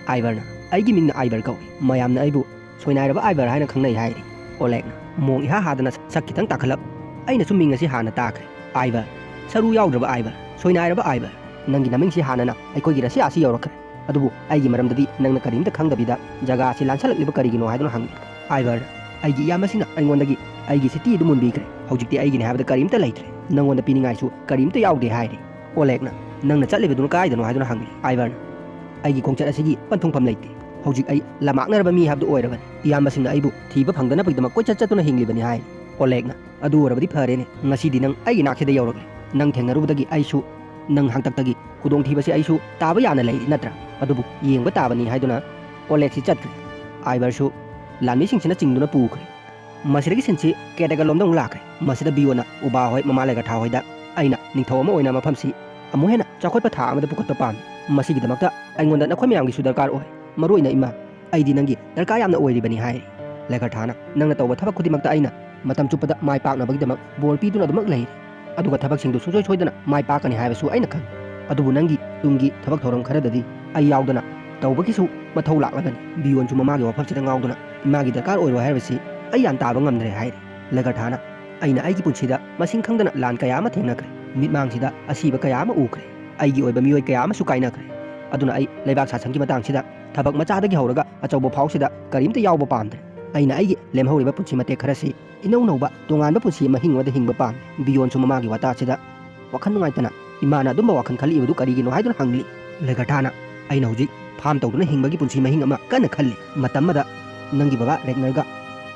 ꯑꯥꯏꯕꯔꯅ, ꯑꯩꯒꯤ ꯃꯤꯡꯅ ꯑꯥꯏꯕꯔ ꯀꯧꯏ꯫ ꯃꯌꯥꯝꯅ ꯑꯩꯕꯨ ꯁꯣꯏꯅꯥꯏꯔꯕ ꯑꯥꯏꯕꯔ ꯍꯥꯏꯅ ꯈꯪꯅꯩ ꯍꯥꯏꯔꯤ꯫ ꯑꯣꯂꯦꯒꯅ ꯃꯣꯡ ꯏꯍꯥ ꯍꯥꯗꯅ ꯁꯛ ꯈꯤꯇꯪ ꯇꯥꯈꯠꯂꯞ, ꯑꯩꯅꯁꯨ ꯃꯤꯡ ꯑꯁꯤ ꯍꯥꯟꯅ ꯇꯥꯈ꯭ꯔꯦ꯫ ꯑꯥꯏꯕꯔ, ꯁꯔꯨ ꯌꯥꯎꯗ꯭ꯔꯕ ꯑꯥꯏꯕꯔ, ꯁꯣꯏꯅꯥꯏꯔꯕ ꯑꯥꯏꯕꯔ, ꯅꯪꯒꯤ ꯅꯃꯤꯡꯁꯤ ꯍꯥꯟꯅꯅ ꯑꯩꯈꯣꯏꯒꯤ ꯔꯁꯤꯌꯥ ꯑꯁꯤ ꯌꯧꯔꯛꯈ꯭ꯔꯦ꯫ ꯑꯗꯨꯕꯨ ꯑꯩꯒꯤ ꯃꯔꯝꯗꯗꯤ ꯅꯪꯅ ꯀꯔꯤꯝꯇ ꯈꯪꯗꯕꯤꯗ ꯖꯒꯥ ꯑꯁꯤ ꯂꯥꯟꯁꯜꯂꯛꯂꯤꯕ ꯀꯔꯤꯒꯤꯅꯣ ꯍꯥꯏꯗꯨꯅ ꯍꯪꯉꯤ꯫ ꯑꯥꯏꯕꯔ, ꯑꯩꯒꯤ ꯏꯌꯥꯝꯕꯁꯤꯡꯅ ꯑꯩꯉꯣꯟꯗꯒꯤ ꯑꯩꯒꯤ ꯁꯤꯇꯤ ꯑꯗꯨ ꯃꯨꯟꯕꯤꯈ꯭ꯔꯦ꯫ ꯍꯧꯖꯤꯛꯇꯤ ꯑꯩꯒꯤꯅꯤ ꯍꯥꯏꯕꯗ ꯀꯔꯤꯝꯇ ꯂꯩꯇ꯭ꯔꯦ꯫ ꯅꯪꯉꯣꯟꯗ ꯄꯤꯅꯤꯡꯉꯥꯏꯁꯨ ꯀꯔꯤꯝꯇ ꯌꯥꯎꯗꯦ ꯍꯥꯏꯔꯤ꯫ ꯑꯣꯂꯦꯒꯅ, ꯅꯪꯅ ꯆꯠꯂꯤꯕꯗꯨꯅ ꯀꯗꯥꯏꯗꯅꯣ ꯍꯥꯏꯗꯨꯅ ꯍꯪꯂꯤ꯫ ꯑꯥꯏꯕꯔꯅ, ꯑꯩꯒꯤ ꯈꯣꯡꯆꯠ ꯑꯁꯤꯒꯤ ꯄꯟꯊꯨꯡꯐꯝ ꯂꯩꯇꯦ꯫ ꯍꯧꯖꯤꯛ ꯑꯩ ꯂꯝꯃꯥꯛꯅꯔꯕ ꯃꯤ ꯍꯥꯏꯕꯗꯨ ꯑꯣꯏꯔꯕꯅꯤ꯫ ꯏꯌꯥꯝꯕꯁꯤꯡꯅ ꯑꯩꯕꯨ ꯊꯤꯕ ꯐꯪꯗꯅꯕꯒꯤꯗꯃꯛ ꯀꯣꯏꯆꯠ ꯆꯠꯇꯨꯅ ꯍꯤꯡꯂꯤꯕꯅꯤ ꯍꯥꯏꯔꯤ꯫ ꯑꯣꯂꯦꯒꯅ, ꯑꯗꯨ ꯑꯣꯏꯔꯕꯗꯤ ꯐꯔꯦꯅꯦ, ꯉꯁꯤꯗꯤ ꯅꯪ ꯑꯩꯒꯤ ꯅꯥꯛꯁꯤꯗ ꯌꯧꯔꯛꯂꯦ꯫ ꯅꯪ ꯊꯦꯡꯅꯔꯨꯕꯗꯒꯤ ꯑꯩꯁꯨ ꯅꯪ ꯍꯥꯛꯇꯛꯇꯒꯤ ꯈꯨꯗꯣꯡꯊꯤꯕꯁꯤ ꯑꯩꯁꯨ ꯇꯥꯕ ꯌꯥꯅ ꯂꯩꯔꯤ ꯅꯠꯇ꯭ꯔꯥ? ꯑꯗꯨꯕꯨ ꯌꯦꯡꯕ ꯇꯥꯕꯅꯤ ꯍꯥꯏꯗꯨꯅ ꯑꯣꯂꯦꯒꯁꯤ ꯆꯠꯈ꯭ꯔꯦ꯫ ꯑꯥꯏꯕꯔꯁꯨ ꯂꯥꯟꯃꯤꯁꯤꯡꯁꯤꯅ ꯆꯤꯡꯗꯨꯅ ꯄꯨꯈ꯭ꯔꯦ꯫ ꯃꯁꯤꯗꯒꯤ ꯁꯤꯟꯁꯤ ꯀꯦꯗꯒ ꯂꯣꯝꯗ ꯑꯃꯨꯛ ꯂꯥꯛꯈ꯭ꯔꯦ꯫ ꯃꯁꯤꯗ ꯕꯤꯌꯣꯅ ꯎꯕꯥ ꯍꯣꯏ, ꯃꯃꯥ ꯂꯩꯒ ꯊꯥ ꯍꯣꯏꯗ, ꯑꯩꯅ ꯅꯤꯡꯊꯧ ꯑꯃ ꯑꯣꯏꯅ ꯃꯐꯝꯁꯤ ꯑꯃꯨꯛ ꯍꯦꯟꯅ ꯆꯥꯎꯈꯠꯄ ꯊꯥꯛ ꯑꯃꯗ ꯄꯨꯈꯠꯄ ꯄꯥꯝꯃꯤ꯫ ꯃꯁꯤꯒꯤꯗꯃꯛꯇ ꯑꯩꯉꯣꯟꯗ ꯅꯈꯣꯏ ꯃꯌꯥꯝꯒꯤꯁꯨ ꯗꯔꯀꯥꯔ ꯑꯣꯏ꯫ ꯃꯔꯨ ꯑꯣꯏꯅ ꯏꯃꯥ, ꯑꯩꯗꯤ ꯅꯪꯒꯤ ꯗꯔꯀꯥꯔ ꯌꯥꯝꯅ ꯑꯣꯏꯔꯤꯕꯅꯤ ꯍꯥꯏꯔꯤ꯫ ꯂꯦꯒꯔꯊꯥꯅ, ꯅꯪꯅ ꯇꯧꯕ ꯊꯕꯛ ꯈꯨꯗꯤꯡꯃꯛꯇ ꯑꯩꯅ ꯃꯇꯝ ꯆꯨꯞꯄꯗ ꯃꯥꯏ ꯄꯥꯛꯅꯕꯒꯤꯗꯃꯛ ꯕꯣꯔ ꯄꯤꯗꯨꯅ ꯑꯗꯨꯃꯛ ꯂꯩꯔꯤ꯫ ꯑꯗꯨꯒ ꯊꯕꯛꯁꯤꯡꯗꯨ ꯁꯨꯡꯁꯣꯏ ꯁꯣꯏꯗꯅ ꯃꯥꯏ ꯄꯥꯛꯀꯅꯤ ꯍꯥꯏꯕꯁꯨ ꯑꯩꯅ ꯈꯪꯏ꯫ ꯑꯗꯨꯕꯨ ꯅꯪꯒꯤ ꯇꯨꯡꯒꯤ ꯊꯕꯛ ꯊꯧꯔꯝ ꯈꯔꯗꯗꯤ ꯑꯩ ꯌꯥꯎꯗꯅ ꯇꯧꯕꯒꯤꯁꯨ ꯃꯊꯧ ꯂꯥꯛꯂꯒꯅꯤ꯫ ꯕꯤꯌꯣꯟꯁꯨ ꯃꯃꯥꯒꯤ ꯋꯥꯐꯝꯁꯤꯗ ꯉꯥꯎꯗꯨꯅ ꯏꯃꯥꯒꯤ ꯗꯔꯀꯥꯔ ꯑꯣꯏꯔꯣꯏ ꯍꯥꯏꯕꯁꯤ ꯑꯩ ꯌꯥꯟ ꯇꯥꯕ ꯉꯝꯗ꯭ꯔꯦ ꯍꯥꯏꯔꯤ꯫ ꯂꯦꯒꯔꯊꯥꯅ, ꯑꯩꯅ ꯑꯩꯒꯤ ꯄꯨꯟꯁꯤꯗ ꯃꯁꯤꯡ ꯈꯪꯗꯅ ꯂꯥꯟ ꯀꯌꯥ ꯑꯃ ꯊꯦꯡꯅꯈ꯭ꯔꯦ꯫ ꯃꯤꯠꯃꯥꯡꯁꯤꯗ ꯑꯁꯤꯕ ꯀꯌꯥ ꯑꯃ ꯎꯈ꯭ꯔꯦ꯫ ꯑꯩꯒꯤ ꯑꯣꯏꯕ ꯃꯤꯑꯣꯏ ꯀꯌꯥ ꯑꯃꯁꯨ ꯀꯥꯏꯅꯈ꯭ꯔꯦ꯫ ꯑꯗꯨꯅ ꯑꯩ ꯂꯩꯕꯥꯛ ꯁꯥꯁꯟꯒꯤ ꯃꯇꯥꯡꯁꯤꯗ ꯊꯕꯛ ꯃꯆꯥꯗꯒꯤ ꯍꯧꯔꯒ ꯑꯆꯧꯕ ꯐꯥꯎꯁꯤꯗ ꯀꯔꯤꯝꯇ ꯌꯥꯎꯕ ꯄꯥꯝꯗ꯭ꯔꯦ꯫ ꯑꯩꯅ ꯑꯩꯒꯤ ꯂꯦꯝꯍꯧꯔꯤꯕ ꯄꯨꯟꯁꯤ ꯃꯇꯦꯛ ꯈꯔꯁꯤ ꯏꯅꯧ ꯅꯧꯕ ꯇꯣꯉꯥꯟꯕ ꯄꯨꯟꯁꯤ ꯃꯍꯤꯡ ꯑꯃꯗ ꯍꯤꯡꯕ ꯄꯥꯝꯃꯤ꯫ ꯕꯤꯌꯣꯟꯁꯨ ꯃꯃꯥꯒꯤ ꯋꯥꯇꯥꯁꯤꯗ ꯋꯥꯈꯜ ꯅꯨꯡꯉꯥꯏꯇꯅ, ꯏꯃꯥꯅ ꯑꯗꯨꯝꯕ ꯋꯥꯈꯜ ꯈꯜꯂꯛꯏꯕꯗꯨ ꯀꯔꯤꯒꯤꯅꯣ ꯍꯥꯏꯗꯨꯅ ꯍꯪꯂꯤ꯫ ꯂꯦꯒꯔꯊꯥꯅ, ꯑꯩꯅ ꯍꯧꯖꯤꯛ ꯐꯥꯝ ꯇꯧꯗꯨꯅ ꯍꯤꯡꯕꯒꯤ ꯄꯨꯟꯁꯤ ꯃꯍꯤꯡ ꯑꯃ ꯀꯟꯅ ꯈꯜꯂꯤ꯫ ꯃꯇꯝ ꯑꯃꯗ ꯅꯪꯒꯤ ꯕꯕꯥ ꯔꯦꯒꯅꯔꯒ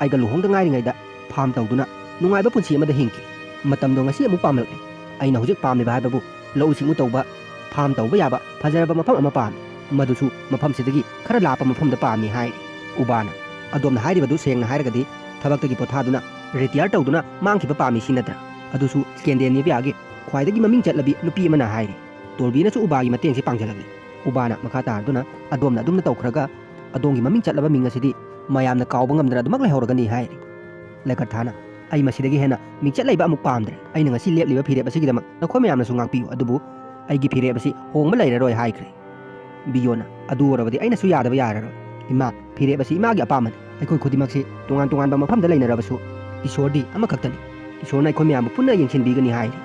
ꯑꯩꯒ ꯂꯨꯍꯣꯡꯗ ꯉꯥꯏꯔꯤꯉꯩꯗ ꯐꯥꯝ ꯇꯧꯗꯨꯅ ꯅꯨꯡꯉꯥꯏꯕ ꯄꯨꯟꯁꯤ ꯑꯃꯗ ꯍꯤꯡꯈꯤ꯫ ꯃꯇꯝꯗꯣ ꯉꯁꯤ ꯑꯃꯨꯛ ꯄꯥꯝꯂꯛꯂꯦ꯫ ꯑꯩꯅ ꯍꯧꯖꯤꯛ ꯄꯥꯝꯂꯤꯕ ꯍꯥꯏꯕꯕꯨ ꯂꯧꯎ ꯁꯤꯡꯎ ꯇꯧꯕ, ꯐꯥꯝ ꯇꯧꯕ ꯌꯥꯕ ꯐꯖꯔꯕ ꯃꯐꯝ ꯑꯃ ꯄꯥꯝꯃꯤ꯫ ꯃꯗꯨꯁꯨ ꯃꯐꯝꯁꯤꯗꯒꯤ ꯈꯔ ꯂꯥꯞꯄ ꯃꯐꯝꯗ ꯄꯥꯝꯃꯤ ꯍꯥꯏꯔꯤ꯫ ꯎꯕꯥꯅ, ꯑꯗꯣꯝꯅ ꯍꯥꯏꯔꯤꯕꯗꯨ ꯁꯦꯡꯅ ꯍꯥꯏꯔꯒꯗꯤ ꯊꯕꯛꯇꯒꯤ ꯄꯣꯊꯥꯗꯨꯅ ꯔꯤꯇꯤꯌꯔ ꯇꯧꯗꯨꯅ ꯃꯥꯡꯈꯤꯕ ꯄꯥꯝꯃꯤ ꯁꯤ ꯅꯠꯇ꯭ꯔꯥ? ꯑꯗꯨꯁꯨ ꯁ꯭ꯀꯦꯟꯗꯦꯅꯦꯕꯤꯌꯥꯒꯤ ꯈ꯭ꯋꯥꯏꯗꯒꯤ ꯃꯃꯤꯡ ꯆꯠꯂꯕꯤ ꯅꯨꯄꯤ ꯑꯃꯅ ꯍꯥꯏꯔꯤ꯫ ꯇꯣꯔꯕꯤꯅꯁꯨ ꯎꯕꯥꯒꯤ ꯃꯇꯦꯡꯁꯤ ꯄꯥꯡꯖꯜꯂꯛꯂꯤ꯫ ꯎꯕꯥꯅ ꯃꯈꯥ ꯇꯥꯔꯗꯨꯅ, ꯑꯗꯣꯝꯅ ꯑꯗꯨꯝꯅ ꯇꯧꯈ꯭ꯔꯒ ꯑꯗꯣꯝꯒꯤ ꯃꯃꯤꯡ ꯆꯠꯂꯕ ꯃꯤꯡ ꯑꯁꯤꯗꯤ ꯃꯌꯥꯝꯅ ꯀꯥꯎꯕ ꯉꯝꯗꯅ ꯑꯗꯨꯃꯛ ꯂꯩꯍꯧꯔꯒꯅꯤ ꯍꯥꯏꯔꯤ꯫ ꯂꯦꯒꯔꯊꯥꯅ, ꯑꯩ ꯃꯁꯤꯗꯒꯤ ꯍꯦꯟꯅ ꯃꯤꯡꯆꯠ ꯂꯩꯕ ꯑꯃꯨꯛ ꯄꯥꯝꯗ꯭ꯔꯦ꯫ ꯑꯩꯅ ꯉꯁꯤ ꯂꯦꯞꯂꯤꯕ ꯐꯤꯔꯦꯞ ꯑꯁꯤꯒꯤꯗꯃꯛ ꯅꯈꯣꯏ ꯃꯌꯥꯝꯅꯁꯨ ꯉꯥꯛꯄꯤꯌꯨ, ꯑꯗꯨꯕꯨ ꯑꯩꯒꯤ ꯐꯤꯔꯦꯞ ꯑꯁꯤ ꯍꯣꯡꯕ ꯂꯩꯔꯔꯣꯏ ꯍꯥꯏꯈ꯭ꯔꯦ꯫ ꯕꯤꯌꯣꯟꯅ, ꯑꯗꯨ ꯑꯣꯏꯔꯕꯗꯤ ꯑꯩꯅꯁꯨ ꯌꯥꯗꯕ ꯌꯥꯔꯔꯣꯏ꯫ ꯏꯃꯥ, ꯐꯤꯔꯦꯞ ꯑꯁꯤ ꯏꯃꯥꯒꯤ ꯑꯄꯥꯝꯕꯅꯤ꯫ ꯑꯩꯈꯣꯏ ꯈꯨꯗꯤꯡꯃꯛꯁꯤ ꯇꯣꯉꯥꯟ ꯇꯣꯉꯥꯟꯕ ꯃꯐꯝꯗ ꯂꯩꯅꯔꯕꯁꯨ ꯏꯁꯣꯔꯗꯤ ꯑꯃꯈꯛꯇꯅꯤ꯫ ꯏꯁꯣꯔꯅ ꯑꯩꯈꯣꯏ ꯃꯌꯥꯝꯕꯨ ꯄꯨꯟꯅ ꯌꯦꯡꯁꯤꯟꯕꯤꯒꯅꯤ ꯍꯥꯏꯔꯤ꯫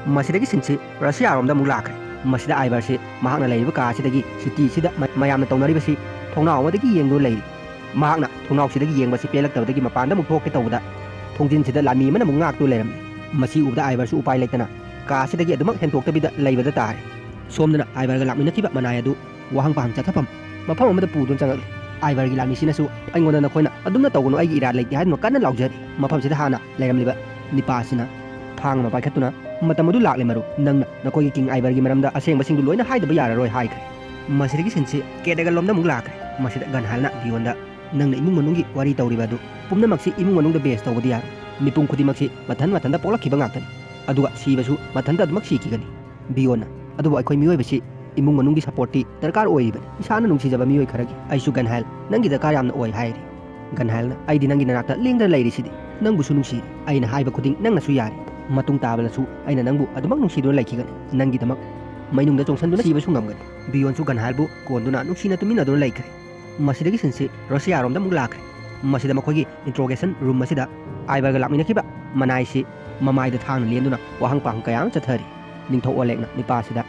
ꯃꯁꯤꯗꯒꯤ ꯁꯤꯟꯁꯤ ꯔꯁꯤꯌꯥꯔꯣꯝꯗ ꯑꯃꯨꯛ ꯂꯥꯛꯈ꯭ꯔꯦ꯫ ꯃꯁꯤꯗ ꯑꯥꯏꯚꯔꯁꯤ ꯃꯍꯥꯛꯅ ꯂꯩꯔꯤꯕ ꯀꯥ ꯑꯁꯤꯗꯒꯤ ꯁꯤꯇꯤ ꯑꯁꯤꯗ ꯃ-, ꯃꯌꯥꯝꯅ ꯇꯧꯅꯔꯤꯕꯁꯤ ꯊꯣꯡꯅꯥꯎ ꯑꯃꯗꯒꯤ ꯌꯦꯡꯗꯨꯅ ꯂꯩꯔꯤ꯫ ꯃꯍꯥꯛꯅ ꯊꯣꯡꯅꯥꯎꯁꯤꯗꯒꯤ ꯌꯦꯡꯕꯁꯤ ꯄꯦꯜꯂꯛꯇꯕꯗꯒꯤ ꯃꯄꯥꯟꯗ ꯑꯃꯨꯛ ꯊꯣꯛꯀꯦ ꯇꯧꯕꯗ ꯊꯣꯡꯖꯤꯟꯁꯤꯗ ꯂꯥꯟꯃꯤ ꯑꯃꯅ ꯑꯃꯨꯛ ꯉꯥꯛꯇꯨꯅ ꯂꯩꯔꯝꯃꯤ꯫ ꯃꯁꯤ ꯎꯕꯗ ꯑꯥꯏꯚꯔꯁꯨ ꯎꯄꯥꯏ ꯂꯩꯇꯅ ꯀꯥ ꯑꯁꯤꯗꯒꯤ ꯑꯗꯨꯃꯛ ꯍꯦꯟꯗꯣꯛꯇꯕꯤꯗ ꯂꯩꯕꯗ ꯇꯥꯔꯦ꯫ ꯁꯣꯝꯗꯅ ꯑꯥꯏꯚꯔꯒ ꯂꯥꯛꯃꯤꯟꯅꯈꯤꯕ ꯃꯅꯥꯏ ꯑꯗꯨ ꯋꯥꯍꯪ ꯄꯥꯍꯪ ꯆꯠꯊꯐꯝ ꯃꯐꯝ ꯑꯃꯗ ꯄꯨꯗꯨꯅ ꯆꯪꯉꯛꯂꯤ꯫ ꯑꯥꯏꯚꯔꯒꯤ ꯂꯥꯟꯃꯤꯁꯤꯅꯁꯨ ꯑꯩꯉꯣꯟꯗ ꯅꯈꯣꯏꯅ ꯑꯗꯨꯝꯅ ꯇꯧꯒꯅꯨ, ꯑꯩꯒꯤ ꯏꯔꯥꯠ ꯂꯩꯇꯦ ꯍꯥꯏꯗꯨꯅ ꯀꯟꯅ ꯂꯥꯎꯖꯔꯤ꯫ ꯃꯐꯝꯁꯤꯗ ꯍꯥꯟꯅ ꯂꯩꯔꯝꯂꯤꯕ ꯅꯤꯄꯥꯁꯤꯅ ꯊꯥꯡ ꯑꯃ ꯄꯥꯏꯈꯠꯇꯨꯅ, "ꯃꯇꯝ ꯑꯗꯨ ꯂꯥꯛꯂꯦ ꯃꯔꯨꯞ, ꯅꯪꯅ ꯅꯈꯣꯏꯒꯤ ꯀꯤꯡ ꯑꯥꯏꯚꯔꯒꯤ ꯃꯔꯝꯗ ꯑꯁꯦꯡꯕꯁꯤꯡꯗꯨ ꯂꯣꯏꯅ ꯍꯥꯏꯗꯕ ꯌꯥꯔꯔꯣꯏ" ꯍꯥꯏꯈ꯭ꯔꯦ꯫ ꯃꯁꯤꯗꯒꯤ ꯁꯤꯟꯁꯤ ꯀꯦꯗꯒꯜꯂꯣꯝꯗ ꯑꯃꯨꯛ ꯂꯥꯛꯈ꯭ꯔꯦ꯫ ꯃꯁꯤꯗ ꯒꯟꯍꯥꯜꯅ ꯕꯤꯌꯣꯟꯗ, "ꯅꯪꯅ ꯏꯃꯨꯡ ꯃꯅꯨꯡꯒꯤ ꯋꯥꯔꯤ ꯇꯧꯔꯤꯕ ꯑꯗꯨ ꯄꯨꯝꯅꯃꯛꯁꯤ ꯏꯃꯨꯡ ꯃꯅꯨꯡꯗ ꯕꯦꯁ ꯇꯧꯕꯗꯤ ꯌꯥꯔꯣꯏ꯫ ꯃꯤꯄꯨꯝ ꯈꯨꯗꯤꯡꯃꯛꯁꯤ ꯃꯊꯟ ꯃꯊꯟꯇ ꯄꯣꯛꯂꯛꯈꯤꯕ ꯉꯥꯛꯇꯅꯤ꯫ ꯑꯗꯨꯒ ꯁꯤꯕꯁꯨ ꯃꯊꯟꯇ ꯑꯗꯨꯃꯛ ꯁꯤꯈꯤꯒꯅꯤ"꯫ ꯕꯤꯌꯣꯟꯅ, "ꯑꯗꯨꯕꯨ ꯑꯩꯈꯣꯏ ꯃꯤꯑꯣꯏꯕꯁꯤ ꯏꯃꯨꯡ ꯃꯅꯨꯡꯒꯤ ꯁꯄꯣꯔꯠꯇꯤ ꯗꯔꯀꯥꯔ ꯑꯣꯏꯔꯤꯕꯅꯤ꯫ ꯏꯁꯥꯅ ꯅꯨꯡꯁꯤꯖꯕ ꯃꯤꯑꯣꯏ ꯈꯔꯒꯤ꯫ ꯑꯩꯁꯨ ꯒꯟꯍꯥꯏꯜ, ꯅꯪꯒꯤ ꯗꯔꯀꯥꯔ ꯌꯥꯝꯅ ꯑꯣꯏ ꯍꯥꯏꯔꯤ꯫ ꯒꯟꯍꯥꯏꯜꯅ, ꯑꯩꯗꯤ ꯅꯪꯒꯤ ꯅꯅꯥꯛꯇ ꯂꯦꯡꯗꯅ ꯂꯩꯔꯤꯁꯤꯗꯤ꯫ ꯅꯪꯕꯨꯁꯨ ꯅꯨꯡꯁꯤꯔꯤ꯫ ꯑꯩꯅ ꯍꯥꯏꯕ ꯈꯨꯗꯤꯡ ꯅꯪꯅꯁꯨ ꯌꯥꯔꯤ꯫ ꯃꯇꯨꯡ ꯇꯥꯕꯗꯁꯨ ꯑꯩꯅ ꯅꯪꯕꯨ ꯑꯗꯨꯃꯛ ꯅꯨꯡꯁꯤꯗꯨꯅ ꯂꯩꯈꯤꯒꯅꯤ꯫ ꯅꯪꯒꯤꯗꯃꯛ ꯃꯩꯅꯨꯡꯗ ꯆꯣꯡꯁꯤꯟꯗꯨꯅ ꯁꯤꯕꯁꯨ ꯉꯝꯒꯅꯤ꯫ ꯕꯤꯌꯣꯟꯁꯨ ꯒꯟꯍꯥꯏꯜꯕꯨ ꯀꯣꯟꯗꯨꯅ ꯅꯨꯡꯁꯤꯅ ꯇꯨꯃꯤꯟꯅꯗꯨꯅ ꯂꯩꯈ꯭ꯔꯦ꯫ ꯃꯁꯤꯗꯒꯤ ꯁꯤꯟꯁꯤ ꯔꯁꯤꯌꯥꯔꯣꯝꯗ ꯑꯃꯨꯛ ꯂꯥꯛꯈ꯭ꯔꯦ꯫ ꯃꯁꯤꯗ ꯃꯈꯣꯏꯒꯤ ꯏꯟꯇ꯭ꯔꯣꯒꯦꯁꯟ ꯔꯨꯝ ꯑꯁꯤꯗ ꯑꯥꯏꯕꯔꯒ ꯂꯥꯛꯃꯤꯟꯅꯈꯤꯕ ꯃꯅꯥꯏꯁꯤ ꯃꯃꯥꯏꯗ ꯊꯥꯡꯅ ꯂꯦꯟꯗꯨꯅ ꯋꯥꯍꯪ ꯄꯥꯎꯍꯪ ꯀꯌꯥ ꯑꯃ ꯆꯠꯊꯔꯤ꯫ ꯅꯤꯡꯊꯧ ꯑꯣꯂꯦꯛꯅ ꯅꯤꯄꯥꯁꯤꯗ,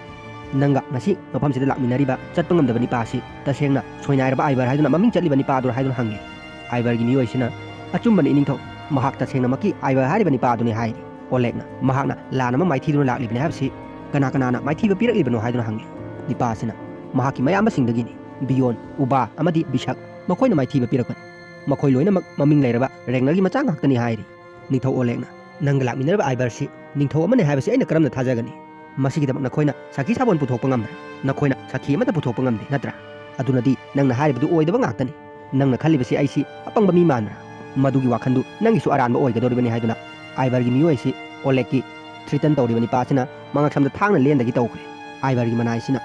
"ꯅꯪꯒ ꯉꯁꯤ ꯃꯐꯝꯁꯤꯗ ꯂꯥꯛꯃꯤꯟꯅꯔꯤꯕ ꯆꯠꯄ ꯉꯝꯗꯕ ꯅꯤꯄꯥ ꯑꯁꯤ ꯇꯁꯦꯡꯅ ꯁꯣꯏꯅꯥꯏꯔꯕ ꯑꯥꯏꯕꯔ ꯍꯥꯏꯗꯨꯅ ꯃꯃꯤꯡ ꯆꯠꯂꯤꯕ ꯅꯤꯄꯥ ꯑꯗꯨꯔꯥ?" ꯍꯥꯏꯗꯨꯅ ꯍꯪꯉꯤ꯫ ꯑꯥꯏꯕꯔꯒꯤ ꯃꯤꯑꯣꯏꯁꯤꯅ, "ꯑꯆꯨꯝꯕꯅꯤ ꯏꯅꯤꯡꯊꯧ, ꯃꯍꯥꯛ ꯇꯁꯦꯡꯅꯃꯛꯀꯤ ꯑꯥꯏꯕꯔ ꯍꯥꯏꯔꯤꯕ ꯅꯤꯄꯥ ꯑꯗꯨꯅꯤ" ꯍꯥꯏꯔꯤ꯫ ꯑꯣꯂꯦꯛꯅ, "ꯃꯍꯥꯛꯅ ꯂꯥꯟ ꯑꯃ ꯃꯥꯏꯊꯤꯗꯨꯅ ꯂꯥꯛꯂꯤꯕꯅꯤ ꯍꯥꯏꯕꯁꯤ ꯀꯅꯥ ꯀꯅꯥꯅ ꯃꯥꯏꯊꯤꯕ ꯄꯤꯔꯛꯂꯤꯕꯅꯣ?" ꯍꯥꯏꯗꯨꯅ ꯍꯪꯉꯤ꯫ ꯅꯤꯄꯥ ꯑꯁꯤꯅ, "ꯃꯍꯥꯛꯀꯤ ꯃꯌꯥꯝꯕꯁꯤꯡꯗꯒꯤꯅꯤ, ꯕꯤꯌꯣꯟ, ꯎꯕꯥ ꯑꯃꯗꯤ ꯕꯤꯁꯛ, ꯃꯈꯣꯏꯅ ꯃꯥꯏꯊꯤꯕ ꯄꯤꯔꯛꯄꯅꯤ꯫ ꯃꯈꯣꯏ ꯂꯣꯏꯅꯃꯛ ꯃꯃꯤꯡ ꯂꯩꯔꯕ ꯔꯦꯡꯅꯔꯒꯤ ꯃꯆꯥ ꯉꯥꯛꯇꯅꯤ" ꯍꯥꯏꯔꯤ꯫ ꯅꯤꯡꯊꯧ ꯑꯣꯂꯦꯛꯅ, "ꯅꯪꯒ ꯂꯥꯛꯃꯤꯟꯅꯔꯕ ꯑꯥꯏꯕꯔꯁꯤ ꯅꯤꯡꯊꯧ ꯑꯃꯅꯤ ꯍꯥꯏꯕꯁꯤ ꯑꯩꯅ ꯀꯔꯝꯅ ꯊꯥꯖꯒꯅꯤ? ꯃꯁꯤꯒꯤꯗꯃꯛ ꯅꯈꯣꯏꯅ ꯁꯥꯈꯤ ꯁꯥꯕꯣꯟ ꯄꯨꯊꯣꯛꯄ ꯉꯝꯕ꯭ꯔꯥ? ꯅꯈꯣꯏꯅ ꯁꯥꯈꯤ ꯑꯃꯠꯇ ꯄꯨꯊꯣꯛꯄ ꯉꯝꯗꯦ, ꯅꯠꯇ꯭ꯔꯥ? ꯑꯗꯨꯅꯗꯤ ꯅꯪꯅ ꯍꯥꯏꯔꯤꯕꯗꯨ ꯑꯣꯏꯗꯕ ꯉꯥꯛꯇꯅꯤ꯫ ꯅꯪꯅ ꯈꯜꯂꯤꯕꯁꯤ ꯑꯩꯁꯤ ꯑꯄꯪꯕ ꯃꯤ ꯃꯥꯟꯕ꯭ꯔꯥ? ꯃꯗꯨꯒꯤ ꯋꯥꯈꯜꯗꯨ ꯅꯪꯒꯤꯁꯨ ꯑꯔꯥꯟꯕ ꯑꯣꯏꯒꯗꯧꯔꯤꯕꯅꯤ" ꯍꯥꯏꯗꯨꯅ ꯑꯥꯏꯕꯔꯒꯤ ꯃꯤꯑꯣꯏꯁꯤ ꯑꯣꯂꯦꯛꯀꯤ ꯊ꯭ꯔꯤꯇꯟ ꯇꯧꯔꯤꯕ ꯅꯤꯄꯥꯁꯤꯅ ꯃꯉꯛꯁꯝꯗ ꯊꯥꯡꯅ ꯂꯦꯟꯗꯒꯤ ꯇꯧꯈ꯭ꯔꯦ꯫ ꯑꯥꯏꯕꯔꯒꯤ ꯃꯅꯥꯏꯁꯤꯅ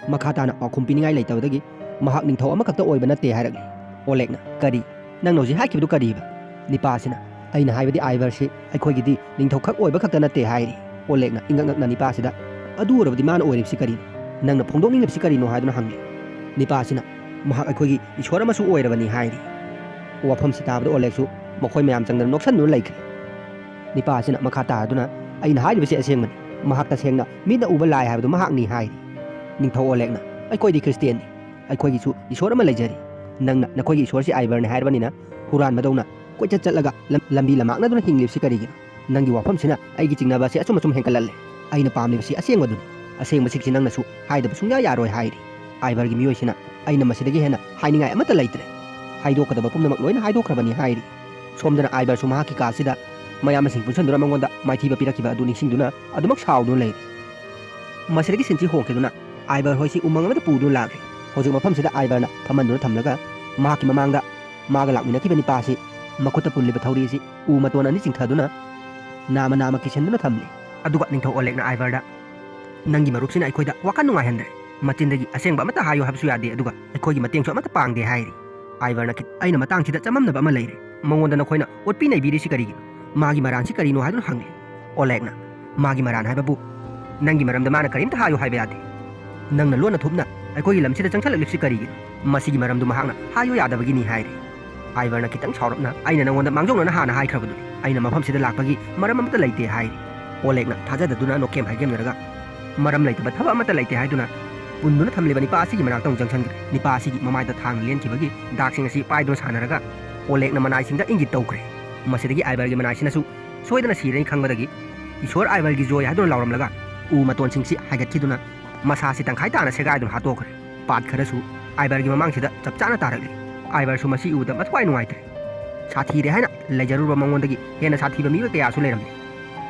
ꯃꯈꯥ ꯇꯥꯅ ꯄꯥꯎꯈꯨꯝ ꯄꯤꯅꯤꯡꯉꯥꯏ ꯂꯩꯇꯕꯗꯒꯤ, "ꯃꯍꯥꯛ ꯅꯤꯡꯊꯧ ꯑꯃꯈꯛꯇ ꯑꯣꯏꯕ ꯅꯠꯇꯦ" ꯍꯥꯏꯔꯛꯂꯤ꯫ ꯑꯣꯂꯦꯛꯅ, "ꯀꯔꯤ? ꯅꯪꯅ ꯍꯧꯖꯤꯛ ꯍꯥꯏꯈꯤꯕꯗꯨ ꯀꯔꯤꯕ?" ꯅꯤꯄꯥꯁꯤꯅ, "ꯑꯩꯅ ꯍꯥꯏꯕꯗꯤ ꯑꯥꯏꯕꯔꯁꯤ ꯑꯩꯈꯣꯏꯒꯤꯗꯤ ꯅꯤꯡꯊꯧ ꯈꯛ ꯑꯣꯏꯕ ꯈꯛꯇ ꯅꯠꯇꯦ" ꯍꯥꯏꯔꯤ꯫ ꯑꯣꯂꯦꯛꯅ ꯏꯪꯉꯛ ꯉꯛꯅ ꯅꯤꯄꯥꯁꯤꯗ, "ꯑꯗꯨ ꯑꯣꯏꯔꯕꯗꯤ ꯃꯥꯅ ꯑꯣꯏꯔꯤꯕꯁꯤ ꯀꯔꯤꯅꯣ? ꯅꯪꯅ ꯐꯣꯡꯗꯣꯛꯅꯤꯡꯂꯤꯕꯁꯤ ꯀꯔꯤꯅꯣ?" ꯍꯥꯏꯗꯨꯅ ꯍꯪꯂꯤ꯫ ꯅꯤꯄꯥꯁꯤꯅ, "ꯃꯍꯥꯛ ꯑꯩꯈꯣꯏꯒꯤ ꯏꯁꯣꯔ ꯑꯃꯁꯨ ꯑꯣꯏꯔꯕꯅꯤ" ꯍꯥꯏꯔꯤ꯫ ꯋꯥꯐꯝꯁꯤ ꯇꯥꯕꯗ ꯑꯣꯂꯦꯛꯁꯨ ꯃꯈꯣꯏ ꯃꯌꯥꯝ ꯆꯪꯗꯅ ꯅꯣꯛꯁꯟꯗꯨꯅ ꯂꯩꯈ꯭ꯔꯦ꯫ ꯅꯤꯄꯥ ꯑꯁꯤꯅ ꯃꯈꯥ ꯇꯥꯗꯨꯅ, "ꯑꯩꯅ ꯍꯥꯏꯔꯤꯕꯁꯤ ꯑꯁꯦꯡꯕꯅꯤ꯫ ꯃꯍꯥꯛ ꯇꯁꯦꯡꯅ ꯃꯤꯠꯅ ꯎꯕ ꯂꯥꯏ ꯍꯥꯏꯕꯗꯨ ꯃꯍꯥꯛꯅꯤ" ꯍꯥꯏꯔꯤ꯫ ꯅꯤꯡꯊꯧ ꯑꯣꯂꯦꯛꯅ, "ꯑꯩꯈꯣꯏꯗꯤ ꯈ꯭ꯔꯤꯁꯇꯤꯌꯥꯟꯅꯤ꯫ ꯑꯩꯈꯣꯏꯒꯤꯁꯨ ꯏꯁꯣꯔ ꯑꯃ ꯂꯩꯖꯔꯤ꯫ ꯅꯪꯅ ꯅꯈꯣꯏꯒꯤ ꯏꯁꯣꯔꯁꯤ ꯑꯥꯏꯕꯔꯅꯤ ꯍꯥꯏꯔꯕꯅꯤꯅ ꯍꯨꯔꯥꯟꯕꯗꯧꯅ ꯀꯣꯏꯆꯠ ꯆꯠꯂꯒ ꯂꯝ-, ꯂꯝꯕꯤ ꯂꯝꯃꯥꯛꯅꯗꯨꯅ ꯍꯤꯡꯂꯤꯕꯁꯤ ꯀꯔꯤꯒꯤꯅꯣ? ꯅꯪꯒꯤ ꯋꯥꯐꯝꯁꯤꯅ ꯑꯩꯒꯤ ꯆꯤꯡꯅꯕ ꯑꯁꯤ ꯑꯁꯨꯝ ꯑꯁꯨꯝ ꯍꯦꯟꯒꯠꯂꯛꯂꯦ꯫ ꯑꯩꯅ ꯄꯥꯝꯂꯤꯕꯁꯤ ꯑꯁꯦꯡꯕꯗꯨꯅꯤ꯫ ꯑꯁꯦꯡꯕꯁꯤꯡꯁꯤ ꯅꯪꯅꯁꯨ ꯍꯥꯏꯗꯕ ꯁꯨꯡꯌꯥ ꯌꯥꯔꯣꯏ" ꯍꯥꯏꯔꯤ꯫ ꯑꯥꯏꯕꯔꯒꯤ ꯃꯤꯑꯣꯏꯁꯤꯅ, "ꯑꯩꯅ ꯃꯁꯤꯗꯒꯤ ꯍꯦꯟꯅ ꯍꯥꯏꯅꯤꯡꯉꯥꯏ ꯑꯃꯠꯇ ꯂꯩꯇ꯭ꯔꯦ꯫ ꯍꯥꯏꯗꯣꯛꯀꯗꯕ ꯄꯨꯝꯅꯃꯛ ꯂꯣꯏꯅ ꯍꯥꯏꯗꯣꯛꯈ꯭ꯔꯕꯅꯤ" ꯍꯥꯏꯔꯤ꯫ ꯁꯣꯝꯗꯅ ꯑꯥꯏꯕꯔꯁꯨ ꯃꯍꯥꯛꯀꯤ ꯀꯥꯁꯤꯗ ꯃꯌꯥꯝꯕꯁꯤꯡ ꯄꯨꯟꯁꯤꯟꯗꯨꯅ ꯃꯉꯣꯟꯗ ꯃꯥꯏꯊꯤꯕ ꯄꯤꯔꯛꯈꯤꯕ ꯑꯗꯨ ꯅꯤꯡꯁꯤꯡꯗꯨꯅ ꯑꯗꯨꯃꯛ ꯁꯥꯎꯗꯨꯅ ꯂꯩꯔꯤ꯫ ꯃꯁꯤꯗꯒꯤ ꯁꯤꯟꯁꯤ ꯍꯣꯡꯈꯤꯗꯨꯅ ꯑꯥꯏꯕꯔ ꯍꯣꯏꯁꯤ ꯎꯃꯪ ꯑꯃꯗ ꯄꯨꯗꯨꯅ ꯂꯥꯛꯂꯤ꯫ ꯍꯧꯖꯤꯛ ꯃꯐꯝꯁꯤꯗ ꯑꯥꯏꯕꯔꯅ ꯐꯝꯍꯟꯗꯨꯅ ꯊꯝꯂꯒ ꯃꯍꯥꯛꯀꯤ ꯃꯃꯥꯡꯗ ꯃꯥꯒ ꯂꯥꯛꯃꯤꯟꯅꯈꯤꯕ ꯅꯤꯄꯥ ꯑꯁꯤ ꯃꯈꯨꯠꯇ ꯄꯨꯜꯂꯤꯕ ꯊꯧꯔꯤ ꯑꯁꯤ ꯎ ꯃꯇꯣꯟ ꯑꯅꯤ ꯆꯤꯡꯊꯗꯨꯅ ꯅꯥꯃ ꯅꯥꯃ ꯀꯤꯁꯟꯗꯨꯅ ꯊꯝꯂꯤ꯫ ꯑꯗꯨꯒ ꯅꯤꯡꯊꯧ ꯑꯣꯂꯦꯛꯅ ꯑꯥꯏꯕꯔꯗ, "ꯅꯪꯒꯤ ꯃꯔꯨꯞꯁꯤꯅ ꯑꯩꯈꯣꯏꯗ ꯋꯥꯈꯜ ꯅꯨꯡꯉꯥꯏꯍꯟꯗ꯭ꯔꯦ꯫ ꯃꯆꯤꯟꯗꯒꯤ ꯑꯁꯦꯡꯕ ꯑꯃꯠꯇ ꯍꯥꯏꯌꯨ ꯍꯥꯏꯕꯁꯨ ꯌꯥꯗꯦ, ꯑꯗꯨꯒ ꯑꯩꯈꯣꯏꯒꯤ ꯃꯇꯦꯡꯁꯨ ꯑꯃꯠꯇ ꯄꯥꯡꯗꯦ ꯍꯥꯏꯔꯤ꯫ ꯑꯥꯏꯚꯔꯅ ꯈꯤꯠ-, "ꯑꯩꯅ ꯃꯇꯥꯡꯁꯤꯗ ꯆꯃꯝꯅꯕ ꯑꯃ ꯂꯩꯔꯦ꯫ ꯃꯉꯣꯟꯗ ꯅꯈꯣꯏꯅ ꯑꯣꯠꯄꯤ ꯅꯩꯕꯤꯔꯤꯁꯤ ꯀꯔꯤꯒꯤꯅꯣ? ꯃꯥꯒꯤ ꯃꯔꯥꯟꯁꯤ ꯀꯔꯤꯅꯣ?" ꯍꯥꯏꯗꯨꯅ ꯍꯪꯂꯤ꯫ ꯑꯣꯂꯦꯒꯅ, "ꯃꯥꯒꯤ ꯃꯔꯥꯟ ꯍꯥꯏꯕꯕꯨ ꯅꯪꯒꯤ ꯃꯔꯝꯗ ꯃꯥꯅ ꯀꯔꯤꯝꯇ ꯍꯥꯏꯌꯨ ꯍꯥꯏꯕ ꯌꯥꯗꯦ꯫ ꯅꯪꯅ ꯂꯣꯟꯅ ꯊꯨꯞꯅ ꯑꯩꯈꯣꯏꯒꯤ ꯂꯝꯁꯤꯗ ꯆꯪꯁꯜꯂꯛꯂꯤꯕꯁꯤ ꯀꯔꯤꯒꯤꯅꯣ? ꯃꯁꯤꯒꯤ ꯃꯔꯝꯗꯨ ꯃꯍꯥꯛꯅ ꯍꯥꯏꯌꯨ ꯌꯥꯗꯕꯒꯤꯅꯤ" ꯍꯥꯏꯔꯤ꯫ ꯑꯥꯏꯚꯔꯅ ꯈꯤꯇꯪ ꯁꯥꯎꯔꯞꯅ, "ꯑꯩꯅ ꯅꯉꯣꯟꯗ ꯃꯥꯡꯖꯧꯅꯅ ꯍꯥꯟꯅ ꯍꯥꯏꯈ꯭ꯔꯕꯗꯨꯅꯤ, ꯑꯩꯅ ꯃꯐꯝꯁꯤꯗ ꯂꯥꯛꯄꯒꯤ ꯃꯔꯝ ꯑꯃꯠꯇ ꯂꯩꯇꯦ" ꯍꯥꯏꯔꯤ꯫ ꯑꯣꯂꯦꯒꯅ ꯊꯥꯖꯗꯗꯨꯅ ꯅꯣꯛꯀꯦꯝ ꯍꯥꯏꯒꯦꯝꯅꯔꯒ, "ꯃꯔꯝ ꯂꯩꯇꯕ ꯊꯕꯛ ꯑꯃꯠꯇ ꯂꯩꯇꯦ ꯍꯥꯏꯗꯨꯅ ꯄꯨꯟꯗꯨꯅ ꯊꯝꯂꯤꯕ ꯅꯤꯄꯥ ꯑꯁꯤꯒꯤ ꯃꯅꯥꯛꯇ ꯑꯃꯨꯛ ꯆꯪꯁꯤꯟꯈ꯭ꯔꯦ꯫ ꯅꯤꯄꯥ ꯑꯁꯤꯒꯤ ꯃꯃꯥꯏꯗ ꯊꯥꯡꯅ ꯂꯦꯟꯈꯤꯕꯒꯤ ꯗꯥꯛꯁꯤꯡ ꯑꯁꯤ ꯄꯥꯏꯗꯨꯅ ꯁꯥꯟꯅꯔꯒ ꯑꯣꯂꯦꯒꯅ ꯃꯅꯥꯏꯁꯤꯡꯗ ꯏꯪꯒꯤꯠ ꯇꯧꯈ꯭ꯔꯦ꯫ ꯃꯁꯤꯗꯒꯤ ꯑꯥꯏꯚꯔꯒꯤ ꯃꯅꯥꯏꯁꯤꯅꯁꯨ ꯁꯣꯏꯗꯅ ꯁꯤꯔꯅꯤ ꯈꯪꯕꯗꯒꯤ, "ꯏꯁꯣꯔ ꯑꯥꯏꯚꯔꯒꯤ ꯖꯣꯏ" ꯍꯥꯏꯗꯨꯅ ꯂꯥꯎꯔꯝꯂꯒ ꯎ ꯃꯇꯣꯟꯁꯤꯡꯁꯤ ꯍꯥꯏꯒꯠꯈꯤꯗꯨꯅ ꯃꯁꯥꯁꯤ ꯇꯪꯈꯥꯏ ꯇꯥꯅ ꯁꯦꯒꯥꯏꯗꯨꯅ ꯍꯥꯠꯇꯣꯛꯈ꯭ꯔꯦ꯫ ꯄꯥꯠ ꯈꯔꯁꯨ ꯑꯥꯏꯚꯔꯒꯤ ꯃꯃꯥꯡꯁꯤꯗ ꯆꯞ ꯆꯥꯅ ꯇꯥꯔꯛꯂꯤ꯫ ꯑꯥꯏꯚꯔꯁꯨ ꯃꯁꯤ ꯎꯕꯗ ꯃꯊ꯭ꯋꯥꯏ ꯅꯨꯡꯉꯥꯏꯇ꯭ꯔꯦ꯫ ꯁꯥꯊꯤꯔꯦ ꯍꯥꯏꯅ ꯂꯩꯖꯔꯨꯔꯕ ꯃꯉꯣꯟꯗꯒꯤ ꯍꯦꯟꯅ ꯁꯥꯊꯤꯕ ꯃꯤꯑꯣꯏ ꯀꯌꯥꯁꯨ ꯂꯩꯔꯝꯂꯦ꯫